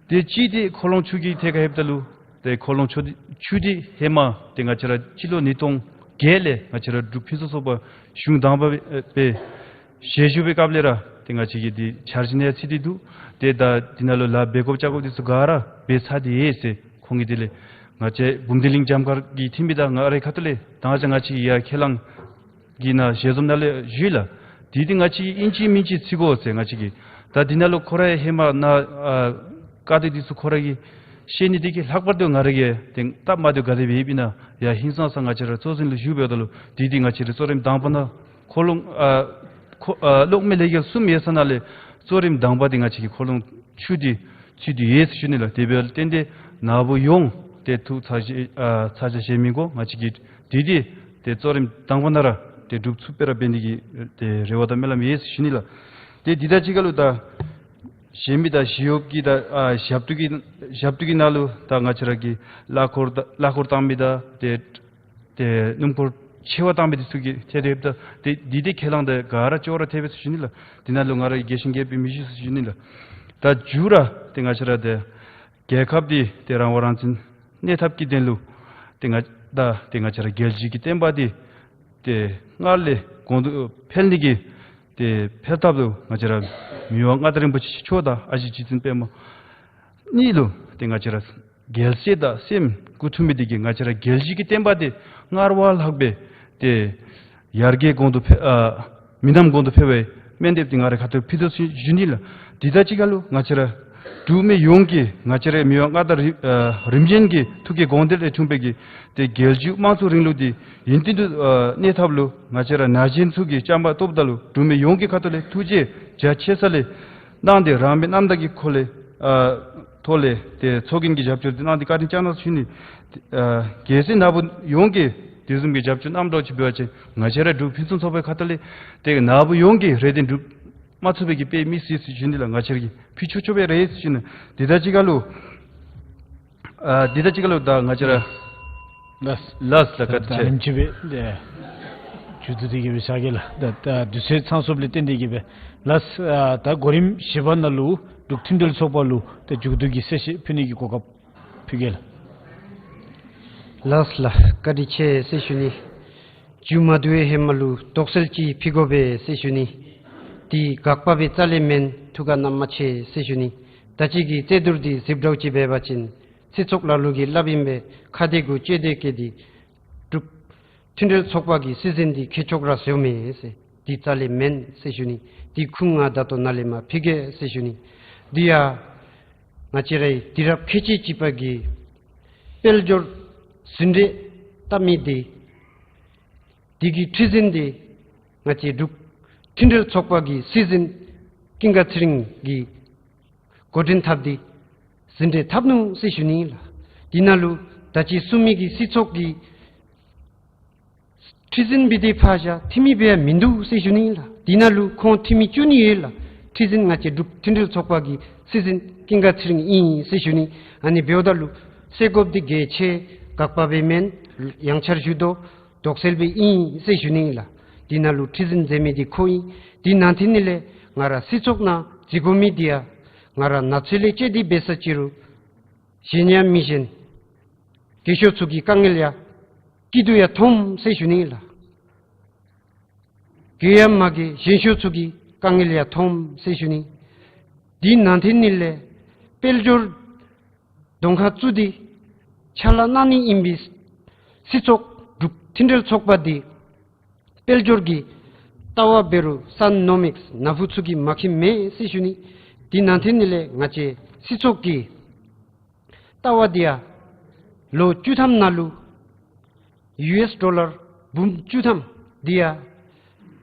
དེ་ཅིག་འདི་འཁོར་ལོ་ཆུ་གི་ཐད་ཁར་ལྷོདཔ་ད་ལུ་དེ་འཁོར་ལོ་ཆུ་འདི་ཆུ་འདི་ཧེ་མ་དེ་ང་བཅས་ར་སྤྱི་ལོ་ཉིས་སྟོང་བརྒྱད་ལས་ང་བཅས་ར་འབྲུག་ཕུན་སུམ་ཚོགས་པ་གཞུང་དང་པ་སྦེ་ཞལ་བཞུགས་པའི་སྐབས་ལས་ར་དེ་ང་བཅས་ཀྱིས་དེ་འཆར་གཞི་ནང་ཡང་ཚུད་དེ་འདུག། དེ་ད་དེ་ནང་ལུ་ལཱ་འབད་དགོཔ་བྱ་དགོཔ་འདི་ཚུ་ག་ར་འབད་ཚར་ཏེ་ཡོད་ཟེར་ཁོང་གིས་དེ་ལས་ང་བཅས་བུམ་སྡེ་གླིང་རྒྱབ་ཁར་གྱི་འཐུས་མི་དང་ང་རའི་ཁ་ཐུག་ལས་ད་ང་བཅས་ཀྱིས་ཡར་ཁས་བླངས་ཀྱི་ནང་ཞལ་འཛོམས་ནང་ལས་ཞུ་ཡི་ལགས། དེ་འདི་ང་བཅས་ཨིན་ཅི་མིན་ཅི་བརྩི་དགོ་ཟེར་ང་བཅས་ཀྱིས། ད་འདི་ནང་ལུ་ཁོ་ར་ཡང་ཧེ་མ་ནཱ་ཨ་བཀའ་དྲིན་འདི་ཚུ་ཁོ་ར་གིས་ཤེས་ནི་འདི་གིས་ལྷག་པར་དུ་ང་ར་གིས་དེ་སྟབས་མ་བདེཝ་ག་དེ་སྦེ་ཡོདཔ་ཨིན་ན་ཡར་ཧིང་སངས་ས་ང་བཅས་ར་གཙོ་འཛིན་ལུ་ཞུ་འབདཝ་ད་ལུ་དེ་འདི་ང་བཅས་ར་གཙོ་རིམ་དང་པ་ནང་འཁོར་ལོ་ཨ་ཁོ་ཨ་གློག་མེ་ལས་འགུལ་གསུམ་ཡོད་ས་ནང་ལས་གཙོ་རིམ་དང་པ་འདི་ང་བཅས་ཀྱིས་འཁོར་ལོ་ཆུ་འདི་ཚུད་དེ་ཡོད་ཟེར་ཞུ་ནི་ལགས། དེ་འབདཝ་ལས་བརྟེན་ཏེ་ནཱ་བུ་ཡོངས་ཏེ་ཐུགས་ཚ་གྱང་ཨ་ཚ་གྱང་བཞེས་མི་དགོ། ང་བཅས་ཀྱིས་དེ་འདི་ཏེ་གཙོ་རིམ་དང་པ་ནང་ར་ཏེ་སྒྲུབ་ཚུགསཔ་སྦེ་ར་འབད་ནི་གི་ཏེ་རེ་བ་དང་སྨོན་ལམ་ཡོད་ཟེར་ཞུ་ནི་ལགས། ཏེ་འདི་དང་གཅིག་ཁར་ལུ་ད་གཞན་མི་དང་ཞི་གཡོག་གི་དང་ཨ་ཞབས་ཏོག་གི་ཞབས་ཏོག་གི་ནང་ལུ་ད་ང་བཅས་ར་གི་གླ་འཁོར་གླ་འཁོར་བཏང་མི་དང་ཏེ་ཏེ་སྣུམ་འཁོར་ཆེ་བ་བཏང་མི་འདི་ཚུ་གི་ཐད་དེ་ད་ཏེ་འདི་འདི་ཁས་བླངས་ད་ག་ར་ཅོག་ར་འཐད་པས་ཟེར་ཞུ་ནི་ལགས། འདི་ནང་ལུ་ང་ར་རྒྱས་ཤིང་རྒྱས་པའི་མི་ཞུ་ཟེར་ཞུ་ནི་ལགས། ད་མཇུག་ར་ཏེ་ང་བཅས་ར་ཏེ་རྒྱལ་ཁབ་འདི་ཏེ་རང་དབང་རང་བཙན་གནས་ཐབས་ཀྱི་དོན་ལུ་ཏེ་ང་ད་ཏེ་ང་བཅས་ར་རྒྱལ་སྤྱི་གི་བསྟན་པ་འདི་ཏེ་སྔར་ལས་གོང་དུ་འཕེལ་ནི་གི་ཏེ་འཕེལ་ཐབས་ལུ་ང་བཅས་ར་མི་དབང་མངའ་བདག་རིན་པོ་ཆེ་མཆོག་དང་ཨ་ཞེ་རྗེ་བཙུན་པདྨ་གཉིས་ལུ་ཏེ་ང་བཅས་ར་རྒྱལ་སྲས་དང་སྲསམོ་མགུ་འཐོམས་མི་འདི་གིས་ང་བཅས་ར་རྒྱལ་སྤྱི་གི་བསྟན་པ་འདི་སྔར་བ་ལྷག་སྦེ་ཏེ་ཡར་རྒྱས་གོང་དུ་འཕེལ་ཨ་མི་ནམ་གོང་དུ་འཕེལ་བའི་སྨོན་འདེབས་འདི་ང་རའི་ཁ་ཐུག་ཕུལ་དོ་ཟེར་ཞུ་ནི་ལགས། འདི་དང་གཅིག་ཁར་ལུ་ང་བཅས་ར་འབྲུག་མི་ཡོངས་ཀྱིས་ང་བཅས་རའི་མི་དབང་མངའ་བདག་རིམ་ཨ་རིམ་བྱོན་གྱི་ཐུགས་ཀྱི་དགོངས་དོན་ལས་འཁྲུངས་པའི་གི་ཏེ་རྒྱལ་བརྒྱུད་དམངས་གཙོའི་རིང་ལུགས་འདི་ཡུན་བརྟན་དུ་ཨ་གནས་ཐབས་ལུ་ང་བཅས་ར་ན་གཞོན་ཚུ་གིས་བཅའ་མར་གཏོགསཔ་ད་ལུ་འབྲུག་མི་ཡོངས་ཀྱི་ཁ་ཐུག་ལས་ཐུགས་རྗེ་རྒྱ་ཆེ་ས་ལས་གནང་སྟེ་རང་མི་རྣམ་དག་གི་ཁོ་ལས་ཨ་ཐོག་ལས་ཏེ་ཚོགས་རྒྱན་གྱི་རྒྱབ་སྐྱོར་འདི་གནང་སྟེ་བཀའ་དྲིན་བསྐྱངས་གནང་ཟེར་ཞུ་ནི། ཨ་གལ་སྲིད་ནཱ་བུ་ཡོངས་ཀྱིས་དེ་བཟུམ་གྱི་རྒྱབ་སྐྱོར་གནངམ་འདྲཝ་ཅིག་འབད་བ་ཅིན་ང་བཅས་ར་འབྲུག་ཕུན་སུམ་ཚོགས་པའི་ཁ་ཐུག་ལས་ཏེ་ནཱ་བུ་ཡོངས་ཀྱིས་རེ་འདུན་སྒྲུབ་མ་ཚུགས་པའི་གི་དཔེ་མི་སྲིད་ཟེར་ཞུ་ནི་ལགས། ང་བཅས་ར་གིས་ཕུལ་ཆོག་ཆོག་པའི་རེ་ཟེར་ཞུ་ནི། འདི་དང་གཅིག་ཁར་ལུ་ཨ་འདི་དང་གཅིག་ཁར་ལུ་ད་ང་བཅས་ར་ལགས། ལགས་ལགས། བཀའ་དྲིན་ཆེ། ད་ཉིནམ་ཅིག་སྦེ་ཏེ་མཇུག་བསྡུ་སྟེ་གི་སྦེ་བཞག་གེ་ལགས། ད་ད་དུས་ཚོད་ཚང་སོངམ་ལས་བརྟེན་ཏེ་གི་སྦེ་ལགས། ཨ་ད་གོ་རིམ་བཞི་པ་ནང་ལུ་འབྲུག་མཐུན་འབྲེལ་ཚོགས་པ་ལུ་ཏེ་མཇུག་བསྡུ་གི་གསལ་བཤད་ཕུལ་ནི་གི་གོ་སྐབས་ཕུལ་གེ་ལགས། ལགས་ལགས། བཀའ་དྲིན་ཆེ་ཟེར་ཞུ་ནི། མཇུག་མ་བསྡུ་བའི་ཧེ་མ་ལུ་དོགས་སེལ་ཅིག་ཕུལ་དགོ་པས་ཟེར་ཞུ་ནི། འདི་དགག་པ་སྦེ་རྩ་ལས་མེན། ཐུགས་ཁར་བསྣམ་མ་ཆེ་ཟེར་ཞུ་ནི། ད་ཅི་གི་རྩོད་བསྡུར་འདི་གཟིགསཔ་འདྲཝ་ཅིག་འབད་བ་ཅིན་སྲིད་ཚོགས་ལ་ལུ་གིས་སླབ་ཨིན་པས། ཁ་བདེ་གུ་ལྕེ་བདེ་བཀལ་ཏེ་འབྲུག་མཐུན་འབྲེལ་ཚོགས་པ་གི་སྲིད་འཛིན་འདི་ཁྱད་ཆོག་ར་བཟོ་མས་ཟེར། འདི་རྩ་ལས་མེན་ཟེར་ཞུ་ནི། འདི་ཁུངས་ང་ད་ལྟོ་ནཱ་ལས་མར་ཕུལ་གེ་ཟེར་ཞུ་ནི། འདི་ཡང་ང་བཅས་རའི་དུས་རབས་ཁལ་གཅིག་གཅིག་པ་གི་དཔལ་འབྱོར་ཟིན་བྲིས་བཏབ་མི་འདི་འདི་གི་ཁྲི་འཛིན་འདི་ང་བཅས་འབྲུག་མཐུན་འབྲེལ་ཚོགས་པ་གི་སྲིད་འཛིན་ཀུན་དགའ་ཚེ་རིང་གིས་འགོ་འདྲེན་འཐབ་སྟེ་ཟིན་བྲིས་འཐབ་ནུག་ཟེར་ཞུ་ནི་ལགས། འདི་ནང་ལུ་ད་ཅི་གསུང་མི་གི་སྲིད་ཚོགས་ཀྱི་ཁྲི་འཛིན་འབད་དེ་ཕར་བཞག་འཐུས་མི་སྦེ་ཡང་མིན་འདུག་ཟེར་ཞུ་ནི་ལགས། འདི་ནང་ལུ་ཁོང་འཐུས་མི་བཅུ་གཉིས་ཡོད་ལགས། ཁྲི་འཛིན་ང་བཅས་འབྲུག་མཐུན་འབྲེལ་ཚོགས་པ་གི་སྲིད་འཛིན་ཀུན་དགའ་ཚེ་རིང་ཨིན་ཟེར་ཞུ་ནི། ཨ་ནི་འབདཝ་ད་ལུ་སེལ་དགོཔ་འདི་གལ་ཆེ། དགག་པ་སྦེ་མེན། ཡང་བསྐྱར་ཞུ་དོ། དོགས་སེལ་སྦེ་ཨིན་ཟེར་ཞུ་ནི་ལགས། འདི་ནང་ལུ་ཁྲི་འཛིན་མཛད་མི་འདི་ཁོ་ཨིན། འདི་ནང་ཐིན་ནི་ལས་ང་ར་སྲིད་ཚོགས་ནང་འཛུལ་དགོ་མི་འདི་ཡང་ང་ར་ནག་ཚོད་ལས་བཅད་དེ་འབད་ས་ཅི་རུང་ཞེན་ཡང་མི་ཞེན། རྒས་ཤོས་ཚུ་གི་དཀའ་ངལ་ཡང་སྐྱིད་སྡུག་ཡང་མཐོངམ་ཟེར་ཞུ་ནི་ལགས། རྒས་ཡང་མ་རྒས་ཞན་ཤོས་ཚུ་གི་དཀའ་ངལ་ཡང་མཐོངམ་ཟེར་ཞུ་ནི། འདི་ནང་ཐིན་ནི་ལས་དཔལ་འབྱོར་གདོང་ཁར་བཙུགས་ཏེ་ཕྱག་ལཱ་གནང་ནི་ཨིན་པའི་སྲིད་ཚོགས་འབྲུག་མཐུན་འབྲེལ་ཚོགས་པ་འདི་དཔལ་འབྱོར་གྱི་ལྟ་བ་འབད་རུང་སན་ནོ་མིགསི་ནཱ་བུ་ཚུ་གིས་མ་མཁྱེནམ་མེད་ཟེར་ཞུ་ནི། འདི་ནང་ཐིན་ནི་ལས་ང་བཅས་སྲིད་ཚོགས་ཀྱི་ལྟ་བ་འདི་ཡང་ལོ་བཅུ་ཐམ་ནང་ལུ་ཡུ་ཨེསི་ཌོ་ལར་འབུམ་བཅུ་ཐམ་འདི་ཡང་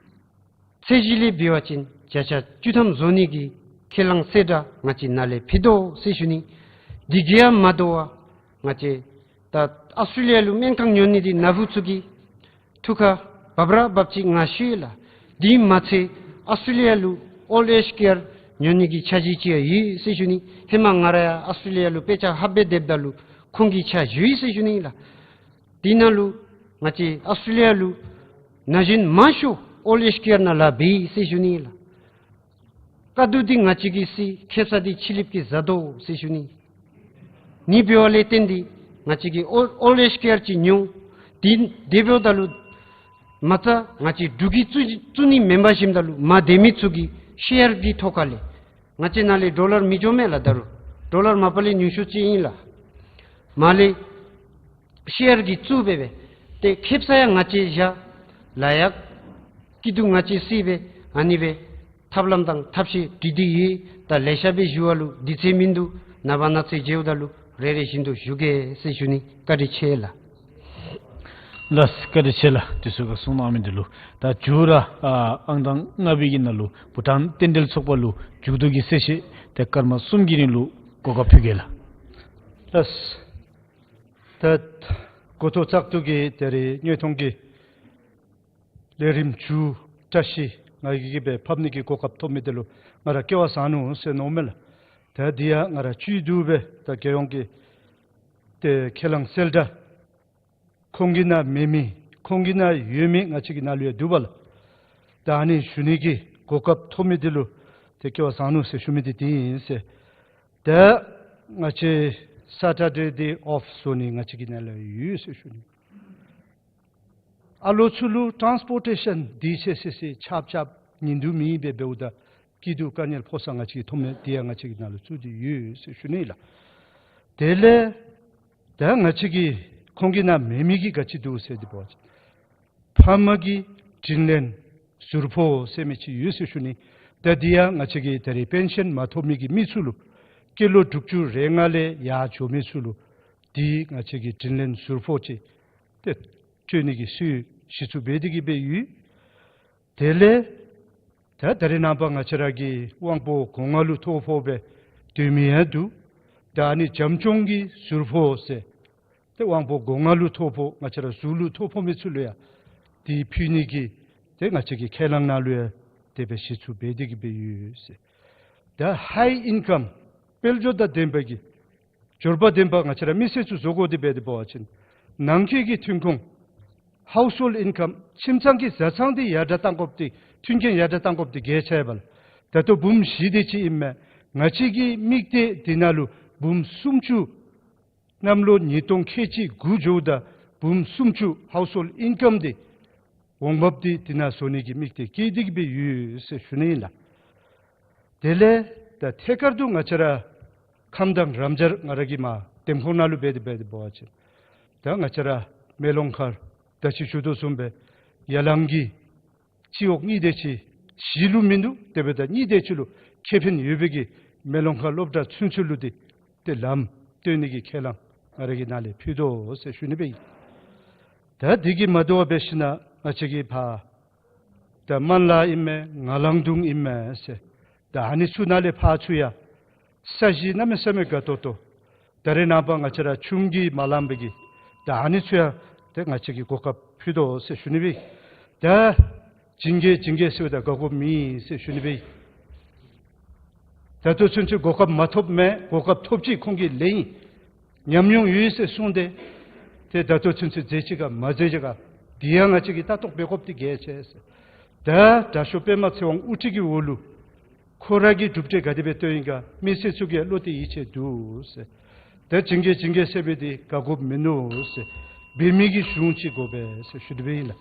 ཚད་གཞི་ལས་འབད་བ་ཅིན་བརྒྱ་ཆ་བཅུ་ཐམ་བཟོ་ནི་གི་ཁས་བླངས་གསལ་བསྒྲགས་ང་བཅས་ནཱ་ལས་ཕུལ་དོ་ཟེར་ཞུ་ནི། འདི་གིས་ཡང་མ་དོ་བར་ང་བཅས་ད་ཨཱོས་ཊྲེ་ལི་ཡ་ལུ་སྨན་ཁང་ཉོ་ནི་འདི་ནཱ་བུ་ཚུ་གི་ཐུགས་ཁར་བབ་ར་བབ་ཅི་ང་ཞུ་ཡི་ལགས། འདི་མ་ཚད་ཨཱོས་ཊྲེ་ལི་ཡ་ལུ་ཨོལཌ་ཨེཇ་ཀེར་ཉོ་ནི་གི་འཆར་གཞི་ཅིག་ཡང་ཡོད་ཟེར་ཞུ་ནི། ཧེ་མ་ང་ར་ཡང་ཨཱོས་ཊྲེ་ལི་ཡ་ལུ་དཔེ་ཆ་ལྷབ་སྦེ་སྡོདཔ་ད་ལུ་ ཁོང་གིས་ཕྱག་ཞུ་ཡི་ཟེར་ཞུ་ནི་ལགས། དེ་ནང་ལུ་ང་བཅས་ཨཱོས་ཊྲེ་ལི་ཡ་ལུ་ན་གཞོན་མང་ཤོས་ཨོལཌ་ཨེཇ་ཀེར་ནང་ལཱ་འབད་ཡི་ཟེར་ཞུ་ནི་ལགས། དཀའ་སྡུག་འདི་ང་བཅས་ཀྱིས་སེལ། ཁེབ་ས་འདི་ཕྱི་གླིངཔ་གིས་བཟའ་དོ་ཟེར་ཞུ་ནི། ནི་འབདཝ་ལས་བརྟེན་ཏེ་ང་བཅས་ཀྱིས་ཨོལ་ཨོལཌ་ཨེཇ་ཀེར་ཅིག་ཉོ། དེ་དེ་འབདཝ་ད་ལུ་མ་རྩ་ང་བཅས་འབྲུག་གིས་བཙུགས་བཙུགས་ནི་མེན་པར་ཞིནམ་ད་ལུ་མ་དེ་མི་ཚུ་གི་ཤེར་གྱི་ཐོག་ཁ་ལས་ང་བཅས་ནང་ལས་ཌོ་ལར་མི་འགྱོ་མས་ལགས། ད་རུང་ཌོ་ལར་མ་པ་ལས་ཉུང་ཤོས་ཅིག་ཨིན་ལགས། མར་ལས་ཤེར་གྱིས་བཙུགས་སྦེ་སྦེ་ཏེ་ཁེབ་ས་ཡང་ང་བཅས་བཞག། ལཱ་ཡང་སྐྱིད་སྡུག་ང་བཅས་སེལ་སྦེ་ཨ་ནི་སྦེ་ཐབས་ལམ་དང་ཐབས་ཤེས་བྲིས་ཏེ་ཡོད། ད་ལེ་ཤ་སྦེ་ཞུ་བ་ལུ་དུས་ཚོད་མིན་འདུག། ནངས་པ་གནངས་ཚེ་མཇལཝ་ད་ལུ་རེ་རེ་བཞིན་དུ་ཞུ་གེ་ཟེར་ཞུ་ནི། བཀའ་དྲིན་ཆེ་ལགས། ལགས་བཀའ་དྲིན་ཆེ་ལགས། དུས་ཚོད་ཁར་གསུང་གནང་མི་འདི་ལུ། ད་མཇུག་ར་ཨ་ཨང་གྲངས་ལྔ་པའི་གི་ནང་ལུ་བྷུ་ཊཱན་རྟེན་འབྲེལ་ཚོགས་པ་ལུ་མཇུག་བསྡུ་གི་གསལ་བཤད་ཏེ་སྐར་མ་གསུམ་གྱི་རིང་ལུ་གོ་སྐབས་ཕུལ་གེ་ལགས། ལགས། ད་འགོ་ཐོག་བཙག་འཐུ་གི་ད་རེས་དངོས་མཐོང་གི་ལས་རིམ་མཇུག་བཀྲ་ཤིས་ང་གིས་སྦེ་ཕབ་ནི་གི་གོ་སྐབས་ཐོབ་མི་འདི་ལུ་ང་ར་སྐལ་བ་བཟང་ནུག་ཟེར་མནོཝ་མས་ལགས། ད་འདི་ཡང་ང་ར་བཅུད་བསྡུ་སྦེ་ད་རྒྱལ་ཡོངས་ཀྱི་ཏེ་ཁས་བླངས་གསལ་བསྒྲགས་ཁོང་གི་ནང་མེད་མི་ཁོང་གི་ནང་ཡོད་མི་ང་བཅས་ཀྱི་ནང་ལུ་ཡང་འདུག་པ་ལགས། ད་ཨ་ནི་ཞུ་ནི་གི་གོ་སྐབས་ཐོབ་མི་འདི་ལུ་ཏེ་སྐལ་བ་བཟང་ནུག་ཟེར་ཞུ་མི་འདི་འདི་ཨིན་ཟེར། ད་ང་བཅས་སེ་ཊར་ཌེ་འདི་ཨོཕ་བཟོ་ནི་ང་བཅས་ཀྱི་ནང་ལུ་ཡོད་ཟེར་ཞུ་ནི། ཨ་ལོ་ཚུ་ལུ་ཊཱནསི་པོར་ཊེ་ཤཱན་འདི་ཚུ་སེ་སེ་ཆརཔ་ཆརཔ་ཉིན་དུ་མེདཔ་སྦེ་འབདཝ་ད་སྐྱིད་སྡུག་དཀའ་ངལ་ཕོག་ས་ང་བཅས་ཀྱིས་ཐོབ་མི་འདི་ཡང་ང་བཅས་ཀྱི་ནང་ལུ་བཙུགས་ཏེ་ཡོད་ཟེར་ཞུ་ནི་ལགས། དེ་ལས་ད་ང་བཅས་ཀྱི་ཁོང་གི་ནང་མེད་མི་གི་ག་ཅི་འདུག་ཟེར་ཏེ་འབད་བ་ཅིན་ཕམ་གྱི་དྲིན་ལན་ཟུར་ཕོག་ཟེར་མི་ཅིག་ཡོད་ཟེར་ཞུ་ནི། ད་འདི་ཡང་ང་བཅས་ཀྱི་ད་རེས་པེན་ཤཱན་མ་ཐོབ་མི་གི་མི་ཚུ་ལུ་སྐྱེས་ལོ་དྲུག་ཅུ་རེ་ལྔ་ལས་ཡར་འགྱོ་མི་ཚུ་ལུ་འདི་ང་བཅས་ཀྱི་དྲིན་ལན་ཟུར་ཕོག་ཅིག་ཏེ་སྤྲོད་ནི་གི་སྲོལ་གཞི་བཙུགས་འབད་དེ་གི་སྦེ་ཡོད། དེ་ལས་ད་ད་རེས་ནངས་པ་ང་བཅས་ར་གི་དབང་པོ་སྒོ་ལྔ་ལུ་ཐོ་ཕོག་སྦེ་སྡོད་མི་ཡང་འདུག། ད་ཨ་ནི་བྱམས་སྐྱོང་གི་ཟུར་ཕོག་ཟེར་ཏེ་དབང་པོ་སྒོ་ལྔ་ལུ་ཐོ་ཕོག་ང་བཅས་ར་གཟུགས་ལུ་ཐོ་ཕོག་མི་ཚུ་ལུ་ཡང་འདི་ཕུལ་ནི་གི་ཏེ་ང་བཅས་ཀྱི་ཁས་བླངས་ནང་ལུ་ཡང་དེ་སྦེ་གཞི་བཙུགས་འབད་དེ་གི་སྦེ་ཡོད་ཟེར། ད་ཧའི་ཨིན་ཀམ་དཔལ་འབྱོར་དང་ལྡན་པ་གི་འབྱོར་པ་ལྡན་པ་ང་བཅས་ར་མི་སེར་ཚུ་བཟོ་དགོ་དེ་སྦེ་དེ་འབད་བ་ཅིན་ནང་འཁོད་ཀྱི་ཐོན་ཁུངས་ཧའུསི་ཧོལཌ་ཨིན་ཀམ་ཁྱིམ་ཚང་གི་བཟའ་ཚང་འདི་ཡར་དྲག་གཏང་དགོཔ་འདི་མཐུན་རྐྱེན་ཡར་དྲག་གཏང་དགོཔ་འདི་གལ་ཆེ་བས་ལགས། ད་ལྟོ་འབུམ་བཞི་དེ་ཅིག་ཨིན་མས། ང་བཅས་ཀྱི་དམིགས་གཏད་འདི་ནང་ལུ་འབུམ་སུམ་ཅུ་གནམ་ལོ་ཉིས་སྟོང་ཁལ་གཅིག་དགུ་འགྱོཝ་ད་འབུམ་སུམ་ཅུ་ཧའུསི་ཧོལཌ་ཨིན་ཀམ་འདི་འོང་འབབ་འདི་འདི་ནང་བཟོ་ནི་གི་དམིགས་གཏད་བསྐྱེད་དེ་གི་སྦེ་ཡོད་ཟེར་ཞུ་ནི་ཨིན་ལགས། དེ་ལས་ད་ཐད་ཀར་དུ་ང་བཅས་ར་ཁམས་དྭངས་རམ་ཤར་ང་ར་གི་མར་འདེམས་ཁོངས་ནང་ལུ་འབད་དེ་འབད་དེ་འབད་བ་ཅིན་ད་ང་བཅས་ར་མེ་ལོང་མཁར་ད་ཅི་ཞུ་དོ་བཟུམ་སྦེ་ཡ་ལང་གི་སྤྱི་འོག་གཉིས་དེ་ཅིག་གཞི་ལུ་མིན་འདུག། དེ་འབདཝ་ད་གཉིས་དེ་ཅིག་ལུ་ཁེ་ཕན་ཡོད་པའི་གི་མེ་ལོང་མཁར་སློབ་གྲྭ་ཚུན་ཚོད་ལུ་འདི་ཏེ་ལམ་སྟོན་ནི་གི་ཁས་བླངས་ང་ར་གི་ནང་ལས་ཕུལ་དོ་ཟེར་ཞུ་ནི་སྦེ་ཨིན། ད་འདི་གིས་མ་དོ་བར་འབད་ཞིན་ན་ང་བཅས་ཀྱི་ཕར་ད་མན་ལ་ཨིན་མས་ངང་ལང་གདུང་ཨིན་མས་ཟེར། ད་ཨ་ནི་ཚུ་ནང་ལས་ཕར་ཚུར་ཡང་ས་གཞི་གནམ་མེད་ས་མེད་དགའ་ཏོག་ཏོ། ད་རེས་ནངས་པ་ང་བཅས་ར་ཆུམ་གྱིས་མ་ལང་པའི་གི་ད་ཨ་ནི་ཚུ་ཡང་ཏེ་ང་བཅས་ཀྱིས་གོ་སྐབས་ཕུལ་དོ་ཟེར་ཞུ་ནི་སྦེ། ད་ཇིང་གེ་ཇིང་གེ་ཟེརཝ་ད་དགའ་དགོཔ་མེད་ཟེར་ཞུ་ནི་སྦེ། ད་ལྟོ་ཚུན་ཚོད་གོ་སྐབས་མ་ཐོབ་མི་གོ་སྐབས་ཐོབ་ཅི། ཁོང་གི་ལས་ཨིན། ཉམས་མྱོང་ཡོད་ཟེར་གསུངས་ཏེ་ཏེ་ད་ལྟོ་ཚུན་ཚོད་མཛད་ཅི་ག་མ་མཛད་ཅི་ག་འདི་ཡང་ང་བཅས་ཀྱིས་ལྟ་རྟོག་འབད་དགོཔ་འདི་གལ་ཆེ་ཟེར། ད་དྲག་ཤོས་པདྨ་ཚེ་དབང་དབུ་ཁྲིད་ཀྱི་འོག་ལུ་ཁོ་ར་གིས་གྲུབ་འབྲས་ག་དེ་སྦེ་བཏོན་ཡི་ག་མི་སེར་ཚུ་གིས་བློ་གཏད་ཡིད་ཆེས་འདུག་ཟེར། ད་ཇིང་གེ་ཇིང་གེ་ཟེར་མི་འདི་དགའ་དགོཔ་མིན་ནུག་ཟེར། འབད་མི་གི་གཞུང་ཅིག་དགོ་པས་ཟེར་ཞུ་དེ་སྦེ་ཨིན་ལགས།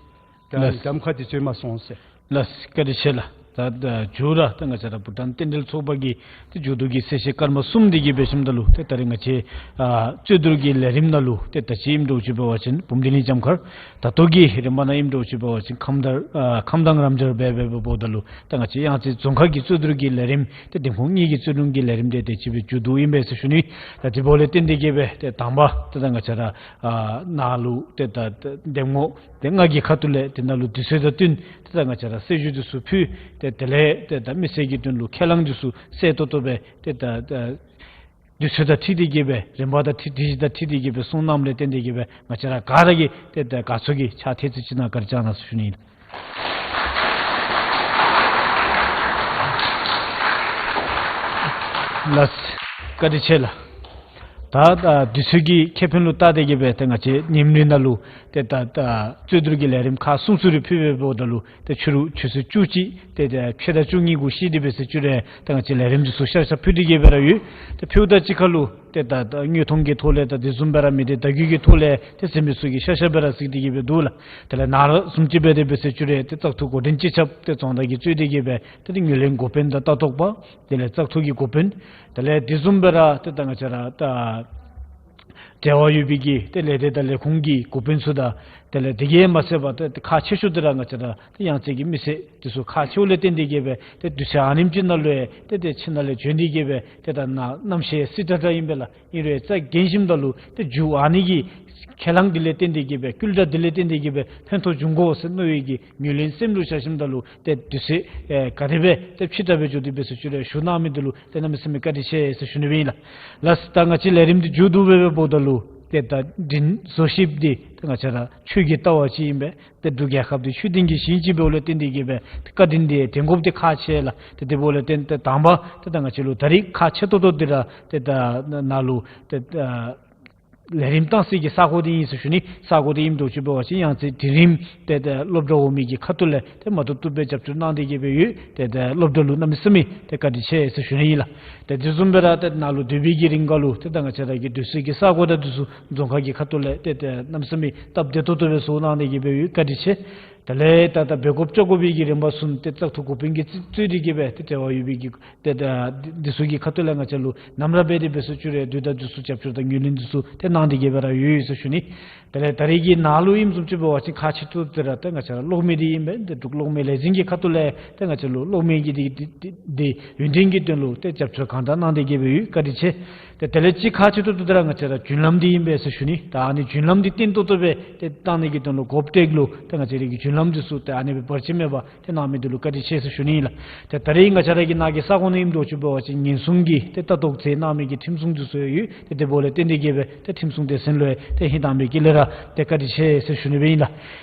ད་ལགས། གདམ་ཁ་འདི་བྱོན་མ་སོང་ཟེར། ལགས་བཀའ་དྲིན་ཆེ་ལགས། ད་ད་མཇུག་ར་ད་ང་བཅས་ར་བྷུ་ཊཱན་རྟེན་འབྲེལ་ཚོགས་པ་གི་ཏེ་མཇུག་བསྡུ་གི་གསལ་བཤད་སྐར་མ་གསུམ་འདི་གི་འབད་ཞིནམ་ད་ལུ་ཏེ་ད་རེས་ང་བཅས་ཨ་རྩོད་བསྡུར་གྱི་ལས་རིམ་ནང་ལུ་ཏེ་ད་ཅི་ཨིནམ་འདྲཝ་ཅིག་འབད་བ་ཅིན་བུམ་སྡིངས་གླིང་ལྕམ་མཁར། ད་ལྟོ་གི་རིམ་པ་ནང་ཨིནམ་འདྲཝ་ཅིག་འབད་བ་ཅིན་ཁམས་དྭངས་ཨ་ཁམས་དྭངས་རམ་ཤར་འབད་འབད་འབདཝ་ད་ལུ་ད་ང་བཅས་གཡང་རྩེ་རྫོང་ཁག་གི་རྩོད་བསྡུར་གྱི་ལས་རིམ་ཏེ་འདེམས་ཁོངས་གཉིས་ཀྱི་རྩོད་འགྲན་གྱི་ལས་རིམ་འདི་ཏེ་ཅིག་སྦེ་མཇུག་བསྡུཝ་ཨིན་པས་ཟེར་ཞུ་ནི། ད་དེ་འབདཝ་ལས་བརྟེན་ཏེ་གི་སྦེ་ཏེ་དང་པ་ཏེ་ད་ང་བཅས་ར་ཨ་ནཱ་ལུ་ཏེ་ད་ད་འདེམས་ངོ་ཏེ་ལྔ་གི་ཁ་ཐུག་ལས་ཏེ་ནཱ་ལུ་དུས་ཚོད་དང་བསྟུན་ཏེ་ད་ང་བཅས་ར་གསལ་ཞུ་འདི་ཚུ་ཕུལ། ཏེ་དེ་ལས་ཏེ་ད་མི་སེར་གྱི་དོན་ལུ་ཁས་བླངས་འདི་ཚུ་གསལ་ཏོག་ཏོ་སྦེ་ཏེ་ད་ད་དུས་ཚོད་དང་འཁྲིལ་ཏེ་གི་སྦེ་རིམ་པ་དང་འཁྲིལ་དུས་ཚོད་དང་འཁྲིལ་ཏེ་གི་སྦེ་གསུང་གནངམ་ལས་བརྟེན་ཏེ་གི་སྦེ་ང་བཅས་ར་ག་ར་གིས་ཏེ་ད་དགའ་ཚོར་གྱི་ཕྱག་ཐལ་ཚུ་ཅིག་གནང་བཀའ་དྲིན་བསྐྱང་གནང་ཟེར་ཞུ་ནི་ཨིན། ལགས། བཀའ་དྲིན་ཆེ་ལགས། ད་ད་དུས་ཚོད་ཀྱི་ཁེ་ཕན་ལུ་བལྟ་སྟེ་གི་སྦེ་ཏེ་ང་བཅས་ཉིནམ་རེ་ནང་ལུ་ཏེ་ད་ད་རྩོད་བསྡུར་གྱི་ལས་རིམ་ཁག་གསུམ་ཚུ་རེ་ཕུལ་བའི་འབདཝ་ད་ལུ་ཏེ་ཕྱི་རུ་ཆུ་ཚོད་བཅུ་གཅིག་ཏེ་ད་ཕྱེད་དང་བཅུ་གཉིས་གུ་བཤད་དེ་སྦེ་ཟེར་བཅུག་རུང་ཏེ་ང་བཅས་ལས་རིམ་འདི་ཚུ་ཤར་ཤར་ཕུལ་ཏེ་གི་སྦེ་ར་ཡོད། ཏེ་ཕུལཝ་ད་གཅིག་ཁར་ལུ་ཏེ་ད་ད་དངོས་མཐོང་གི་ཐོག་ལས་ད་དེ་བཟུམ་སྦེ་ར་མི་སྡེ་བརྡ་བརྒྱུད་ཀྱི་ཐོག་ལས་ཏེ་གཟིགས་མི་ཚུ་གིས་ཤར་ཤར་སྦེ་ར་གཟིགས་ཏེ་གི་སྦེ་འདུག་ལགས། དེ་ལས་ནཱ་ར་བཟུམ་ཅིག་འབད་དེ་སྦེ་ཟེར་བཅུག་རུང་ཏེ་བཙག་འཐུ་འགོ་འདྲེན་སྤྱི་ཁྱབ་ཏེ་རྫོང་བདག་གིས་གཙོས་ཏེ་གི་སྦེ་ཏེ་ངོས་ལེན་འགོ་དཔོན་དང་ལྟ་རྟོག་པ་དེ་ལས་བཙག་འཐུ་གི་འགོ་དཔོན་དེ་ལས་དེ་བཟུམ་སྦེ་ར་ཏེ་ད་ང་བཅས་ར་ད་འབྲེལ་བ་ཡོད་པའི་གི་ཏེ་ལས་སྡེ་དང་ལས་ཁུངས་ཀྱི་འགོ་དཔོན་ཚུ་དང་དེ་ལས་དེ་གིས་མ་ཚད་པར་ཏེ་ཁག་ཆེ་ཤོས་དེ་ར་ང་བཅས་ར་ཏེ་ཡང་རྩེ་གི་མི་སེར་འདི་ཚུ་ཁག་ཆེཝ་ལས་བརྟེན་ཏེ་གི་སྦེ་ཏེ་དུས་ཚོད་ཨ་ནེམ་ཅིག་ནང་ལུ་ཡང་ཏེ་ཏེ་ཁྱིམ་ནང་ལས་བྱོན་ཏེ་གི་སྦེ་ཏེ་ད་ནཱ་གནམ་གཤིས་སྲིད་ཏ་ཏ་ཨིན་པས་ལགས། ཨིན་རུང་རྩ་འགེངས་ཞིནམ་ད་ལུ་ཏེ་མཇུག་ཨ་ནི་གི་ཁས་བླངས་འདི་ལས་བརྟེན་ཏེ་གི་སྦེ་བསྐུལ་བསྒྲགས་འདི་ལས་བརྟེན་ཏེ་གི་སྦེ་ཕན་ཐོགས་འབྱུང་དགོ་ཟེར་མནོ་བའི་གི་ངོས་ལེན་སེམས་ལུ་བཞག་ཞིནམ་ད་ལུ་ཏེ་དུས་ཚོད་ཨེ་ག་དེ་སྦེ་ཏེ་ཕྱི་དྲགས་སྦེ་འགྱོ་དེ་སྦེ་ཟེར་བཅུག་རུང་ཞུ་གནང་མི་འདི་ལུ་ཏེ་གནམ་མེད་ས་མེད་བཀའ་དྲིན་ཆེ་ཟེར་ཞུ་ནི་སྦེ་ཨིན་ལགས། ལགས་ད་ང་བཅས་ལས་རིམ་འདི་མཇུག་བསྡུ་སྦེ་འབདཝ་ད་ལུ་ཏེ་ད་དྲིན་གཟོ་ཞིནམ་འདི་ཏེ་ང་བཅས་ར་ཆོས་ཀྱི་ལྟ་བ་ཅིག་ཨིན་པས། ཏེ་འབྲུག་རྒྱལ་ཁབ་འདི་ཆོས་ལྡན་གྱི་ཞིང་ཅིག་འབདཝ་ལས་བརྟེན་ཏེ་གི་སྦེ་ཏེ་བཀའ་དྲིན་འདི་དྲན་དགོཔ་འདི་ཁག་ཆེ་ལགས། ཏེ་དེ་འབདཝ་ལས་བརྟེན་ཏེ་དང་པ་ཏེ་ད་ང་བཅས་ལུ་ད་རིས་ཁག་ཆེ་ཏོག་ཏོ་འདི་ར་ཏེ་ད་ནཱ་ལུ་ཏེ་ད་ལས་རིམ་གཏང་སའི་གི་ས་གོ་འདི་ཨིན་ཟེར་ཞུ་ནི། ས་གོ་འདི་ཨིནམ་འདྲཝ་ཅིག་འབད་བ་ཅིན་ཡང་རྩེ་དིལ་རིམ་ཏེ་ད་སློབ་གྲྭ་འོག་མའི་གི་ཁ་ཐུག་ལས་ཏེ་མ་བཏུབ་བཏུབ་སྦེ་རྒྱབ་སྐྱོར་གནང་སྟེ་གི་སྦེ་ཡོད། ཏེ་ད་སློབ་གྲྭ་ལུ་གནམ་མེད་ས་མེད་ཏེ་བཀའ་དྲིན་ཆེ་ཟེར་ཞུ་ནི་ཨིན་ལགས། ཏེ་དེ་བཟུམ་སྦེ་ར་ཏེ་ནཱ་ལུ་སྡོད་པའི་གི་རིང་ཁར་ལུ་ཏེ་ད་ང་བཅས་ར་གི་སྡོད་སའི་གི་ས་གོ་དང་འདི་ཚུ་རྫོང་ཁག་གི་ཁ་ཐུག་ལས་ཏེ་ད་གནམ་མེད་ས་མེད་སྟབས་བདེ་ཏོག་ཏོ་སྦེ་བཟོ་གནང་སྟེ་གི་སྦེ་ཡོད། བཀའ་དྲིན་ཆེ། དེ་ལས་ད་ད་འབད་དགོཔ་བཅོ་དགོ་པའི་གི་རིམ་པ་བཟུམ་ཏེ་བཙག་འཐུ་འགོ་དཔོན་གྱིས་གཙོས་ཏེ་གི་སྦེ་ཏེ་འབྲེལ་བ་ཡོད་པའི་གི་ཏེ་ད་འདི་ཚུ་གི་ཁ་ཐུག་ལས་ང་བཅས་ལུ་ནམ་ར་འབད་དེ་སྦེ་ཟེར་བཅུག་རུང་དུས་དང་དུས་སུ་རྒྱབ་སྐྱོར་དང་ངོས་ལེན་འདི་ཚུ་ཏེ་གནང་སྟེ་གི་སྦེ་ར་ཡོད་ཡོད་ཟེར་ཞུ་ནི། དེ་ལས་ད་རིས་ཀྱི་ནང་ལུ་ཨིནམ་བཟུམ་ཅིག་འབད་བ་ཅིན་ཁག་ཆེ་ཏོག་ཏོ་ར་ཏེ་ང་བཅས་ར་གློག་མེ་འདི་ཨིན་པས། ཏེ་འབྲུག་གློག་མེ་ལས་འཛིན་གྱི་ཁ་ཐུག་ལས་ཏེ་ང་བཅས་ལུ་གློག་མེ་གི་འདི་འདི་འདི་ཡུན་བརྟན་གྱི་དོན་ལུ་ཏེ་རྒྱབ་སྐྱོར་གང་དྲག་གནང་སྟེ་གི་སྦེ་ཡོད། བཀའ་དྲིན་ཆེ། ཏེ་དེ་ལས་གཅིག་ཁག་ཆེ་ཏོག་ཏོ་འདི་ར་ང་བཅས་ར་རྒྱུན་ལམ་འདི་ཨིན་པས་ཟེར་ཞུ་ནི། ད་ཨ་ནི་རྒྱུན་ལམ་འདི་བརྟན་ཏོག་ཏོ་སྦེ་ཏེ་གཏང་ནི་གི་དོན་ལུ་གོ་ཨོབ་ཊེག་ལུ་ཏེ་ང་བཅས་ར་གི་རྒྱུན་ལམ་འདི་ཚུ་ཏེ་ཨ་ནི་སྦེ་བར་ཆད་མེད་པར་ཏེ་གནང་མི་འདི་ལུ་བཀའ་དྲིན་ཆེ་ཟེར་ཞུ་ནི་ཨིན་ལགས། ཏེ་ད་རིས་ང་བཅས་ར་གི་ནཱ་གི་ས་གོ་ནང་ཨིནམ་འདྲཝ་ཅིག་འབད་བ་ཅིན་ཉེན་སྲུང་གི་ཏེ་ལྟ་རྟོག་མཛད་གནང་མི་གི་ཁྲིམས་སྲུང་འདི་ཚུ་ཡོད། ཏེ་དེ་འབདཝ་ལས་བརྟེན་ཏེ་གི་སྦེ་ཏེ་ཁྲིམས་སྲུང་སྡེ་ཚན་ལུ་ཡང་ཏེ་ཧིང་དྭངས་པའི་དཀྱིལ་ལས་ར་ཏེ་བཀའ་དྲིན་ཆེ་ཟེར་ཞུ་ནི་སྦེ་ཨིན་ལགས།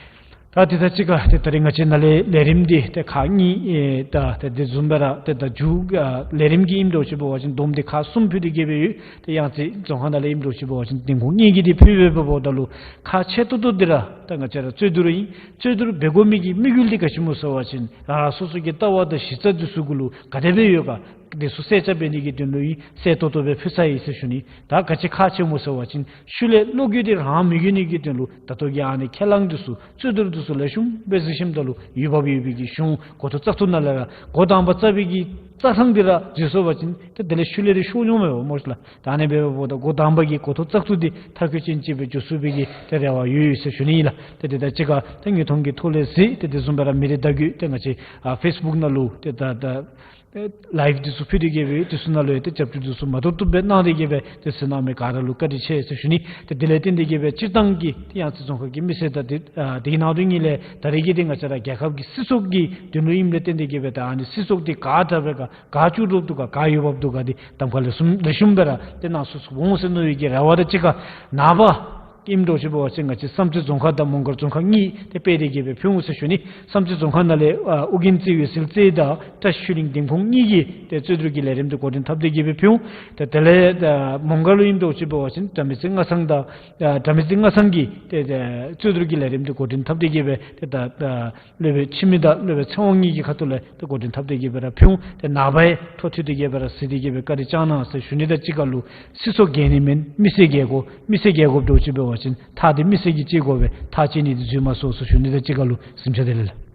ད་དེ་དང་གཅིག་ཁར་ཏེ་ད་རིས་ང་བཅས་ནཱ་ལས་ལས་རིམ་འདི་ཏེ་ཁག་གཉིས་ཨེ་ད་ཏེ་དེ་བཟུམ་སྦེ་ར་ཏེ་ད་མཇུག་ཨ་ལས་རིམ་གྱི་ཨིནམ་འདྲཝ་ཅིག་འབད་བ་ཅིན་བསྡོམས་ཏེ་ཁག་གསུམ་ཕུལ་ཏེ་གི་སྦེ་ཡོད། ཏེ་ཡང་རྩེ་རྫོང་ཁག་ནང་ལས་ཨིནམ་འདྲཝ་ཅིག་འབད་བ་ཅིན་འདེམས་ཁོངས་གཉིས་ཀྱིས་འདི་ཕུལ་སྦེ་འབདཝ་ད་ལུ་ཁག་ཆེ་ཏོག་ཏོ་འདི་ར་ད་ང་བཅས་ར་རྩོད་བསྡུར་ཨིན། རྩོད་བསྡུར་འབད་དགོ་མི་གི་དམིགས་ཡུལ་འདི་ག་ཅི་སྨོ་ཟེར་བ་ཅིན་རང་རང་སོ་སོ་གི་ལྟ་བ་དང་གཞི་རྩ་འདི་ཚུ་གུ་ལུ་ག་དེ་སྦེ་ཡོད་ག་འདི་ཚུ་གསལ་ཆ་འབད་ནི་གི་དོན་ལུ་ཨིན། གསལ་ཏོག་ཏོ་སྦེ་ཕུལ་ཚར་ཡི་ཟེར་ཞུ་ནི། ད་ག་ཅི་ཁག་ཆེ་སྨོ་ཟེར་བ་ཅིན་ཤུལ་ལས་བློ་འགྱོད་འདི་རང་མི་འགྱོ་ནི་གི་དོན་ལུ་ད་ལྟོ་གི་ཨ་ནི་ཁས་བླངས་འདི་ཚུ་རྩོད་བསྡུར་འདི་ཚུ་ལེགས་ཤོམ་སྦེ་གཟིགས་ཞིནམ་ད་ལུ་ཡུལ་བབ་ཡོད་པའི་གི་གཞུང་འགོ་ཐོག་བཙག་འཐུ་ནང་ལས་ར་འགོ་དང་པ་བཙག་པའི་གི་བཙག་ཐངས་འདི་ར་འཛོལ་སོང་བ་ཅིན་ཏེ་དེ་ལས་ཤུལ་ལས་ར་ཤོར་འོང་མས་པ་སྨོ་ལགས། ད་ཨ་ནི་འབདཝ་ད་འགོ་དང་པ་གི་འགོ་ཐོག་བཙག་འཐུ་འདི་མཐར་འཁྱོལ་ཅན་ཅིག་སྦེ་འགྱོ་ཚུགས་པའི་གི་ཏེ་རེ་བ་ཡོད་ཡོད་ཟེར་ཞུ་ནི་ཨིན་ལགས། ཏེ་དེ་དང་གཅིག་ཁར་ཏེ་དངོས་མཐོང་གི་ཐོག་ལས་གཟིགས་ཏེ་དེ་བཟུམ་སྦེ་ར་མི་རེ་བརྡ་བརྒྱུད་ཏེ་ང་བཅས་ཨ་ཕེསི་བུཀ་ནང་ལུ་ཏེ་ད་ད་ཨེ་ལའིབ་འདི་ཚུ་ཕུལ་ཏེ་གི་སྦེ་དེ་ཚུ་ནང་ལུ་ཡང་ཏེ་རྒྱབ་སྐྱོར་འདི་ཚུ་མ་བཏུབ་བཏུབ་སྦེ་གནང་སྟེ་གི་སྦེ་ཏེ་གཟིགས་གནང་མི་ག་ར་ལུ་བཀའ་དྲིན་ཆེ་ཟེར་ཞུ་ནི། ཏེ་དེ་ལས་བརྟེན་ཏེ་གི་སྦེ་སྤྱིར་བཏང་གི་ཏེ་ཡང་རྩེ་རྫོང་ཁག་གི་མི་སེར་དང་ཏེ་ཨ་དེ་གི་ནང་དོན་གཉིས་ལས་ད་རིས་ཀྱི་ཏེ་ང་བཅས་ར་རྒྱལ་ཁབ་ཀྱི་སྲིད་ཚོགས་ཀྱི་དོན་ལུ་ཨིནམ་ལས་བརྟེན་ཏེ་གི་སྦེ་ད་ཨ་ནི་སྲིད་ཚོགས་འདི་ག་དྲག་པས་ག་ག་བཅུག་དོ་འདུག་ག་ག་ཡོདཔ་འདུག་ག་འདི་གདམ་ཁ་ལེགས་ཤོམ་ལེགས་ཤོམ་སྦེ་ར་ཏེ་གནང་ཚུགས་ཚུགས་འོང་ཟེར་མནོ་བའི་གི་རེ་བ་དང་གཅིག་ཁར་ནངས་པ་ཨིནམ་འདྲཝ་ཅིག་འབད་བ་ཅིན་ང་བཅས་བསམ་རྩེ་རྫོང་ཁག་དང་མོང་སྒར་རྫོང་ཁག་གཉིས་ཏེ་སྤེལ་ཏེ་གི་སྦེ་ཕུལ་འོང་ཟེར་ཞུ་ནི། བསམ་རྩེ་རྫོང་ཁག་ནང་ལས་ཨ་ཨོ་རྒྱན་རྩེ་འོད་ཟེར་རྩེ་དང་བཀྲ་ཤིས་ཆོས་གླིང་འདེམས་ཁོངས་གཉིས་ཀྱིས་ཏེ་རྩོད་བསྡུར་གྱི་ལས་རིམ་འདི་འགོ་འདྲེན་འཐབ་སྟེ་གི་སྦེ་ཕུལ་འོང་། ཏེ་དེ་ལས་ཨ་མོང་སྒར་ལུ་ཨིནམ་འདྲཝ་ཅིག་འབད་བ་ཅིན་དགྲ་མེད་རྩེ་སྔ་ཚང་དང་ཨ་དགྲ་མེད་རྩེ་སྔ་ཚང་གིས་ཏེ་ཏེ་རྩོད་བསྡུར་གྱི་ལས་རིམ་འདི་འགོ་འདྲེན་འཐབ་སྟེ་གི་སྦེ་ཏེ་ད་ཨ་སློབ་དཔོན་འཆི་མེད་དང་སློབ་དཔོན་ཚེ་དབང་གཉིས་ཀྱི་ཁ་ཐུག་ལས་ཏེ་འགོ་འདྲེན་འཐབ་སྟེ་གི་སྦེ་ར་ཕུལ་འོང་། ཏེ་ནངས་པ་ཡང་ཐོག་མཐུད་དེ་གི་སྦེ་ར་གཟིགས་ཏེ་གི་སྦེ་བཀའ་དྲིན་བསྐྱང་གནང་ཟེར་ཞུ་ནི་དང་གཅིག་ཁར་ལུ་སྲིད་ཚོགས་འགན་ནི་མེན། མི་སེར་འགན་དགོ། མི་སེར་འགན་དགོཔ་འདྲཝ་ཅིག་འབད་བ་ཅིན་ཐག་འདི་མི་སེར་གྱིས་བཅད་དགོ་པས། ཐག་བཅད་ནི་འདི་འཛོལ་མ་སོང་ཟེར་ཞུ་ནི་དང་གཅིག་ཁར་ལུ་གཟིམ་ཤོག་དེ་ལས་ལགས།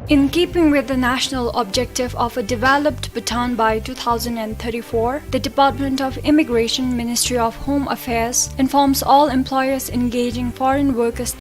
In keeping with the national objective of a developed Bhutan by two thousand and thirty-four, the Department of Immigration, Ministry of Home Affairs informs all employers engaging foreign workers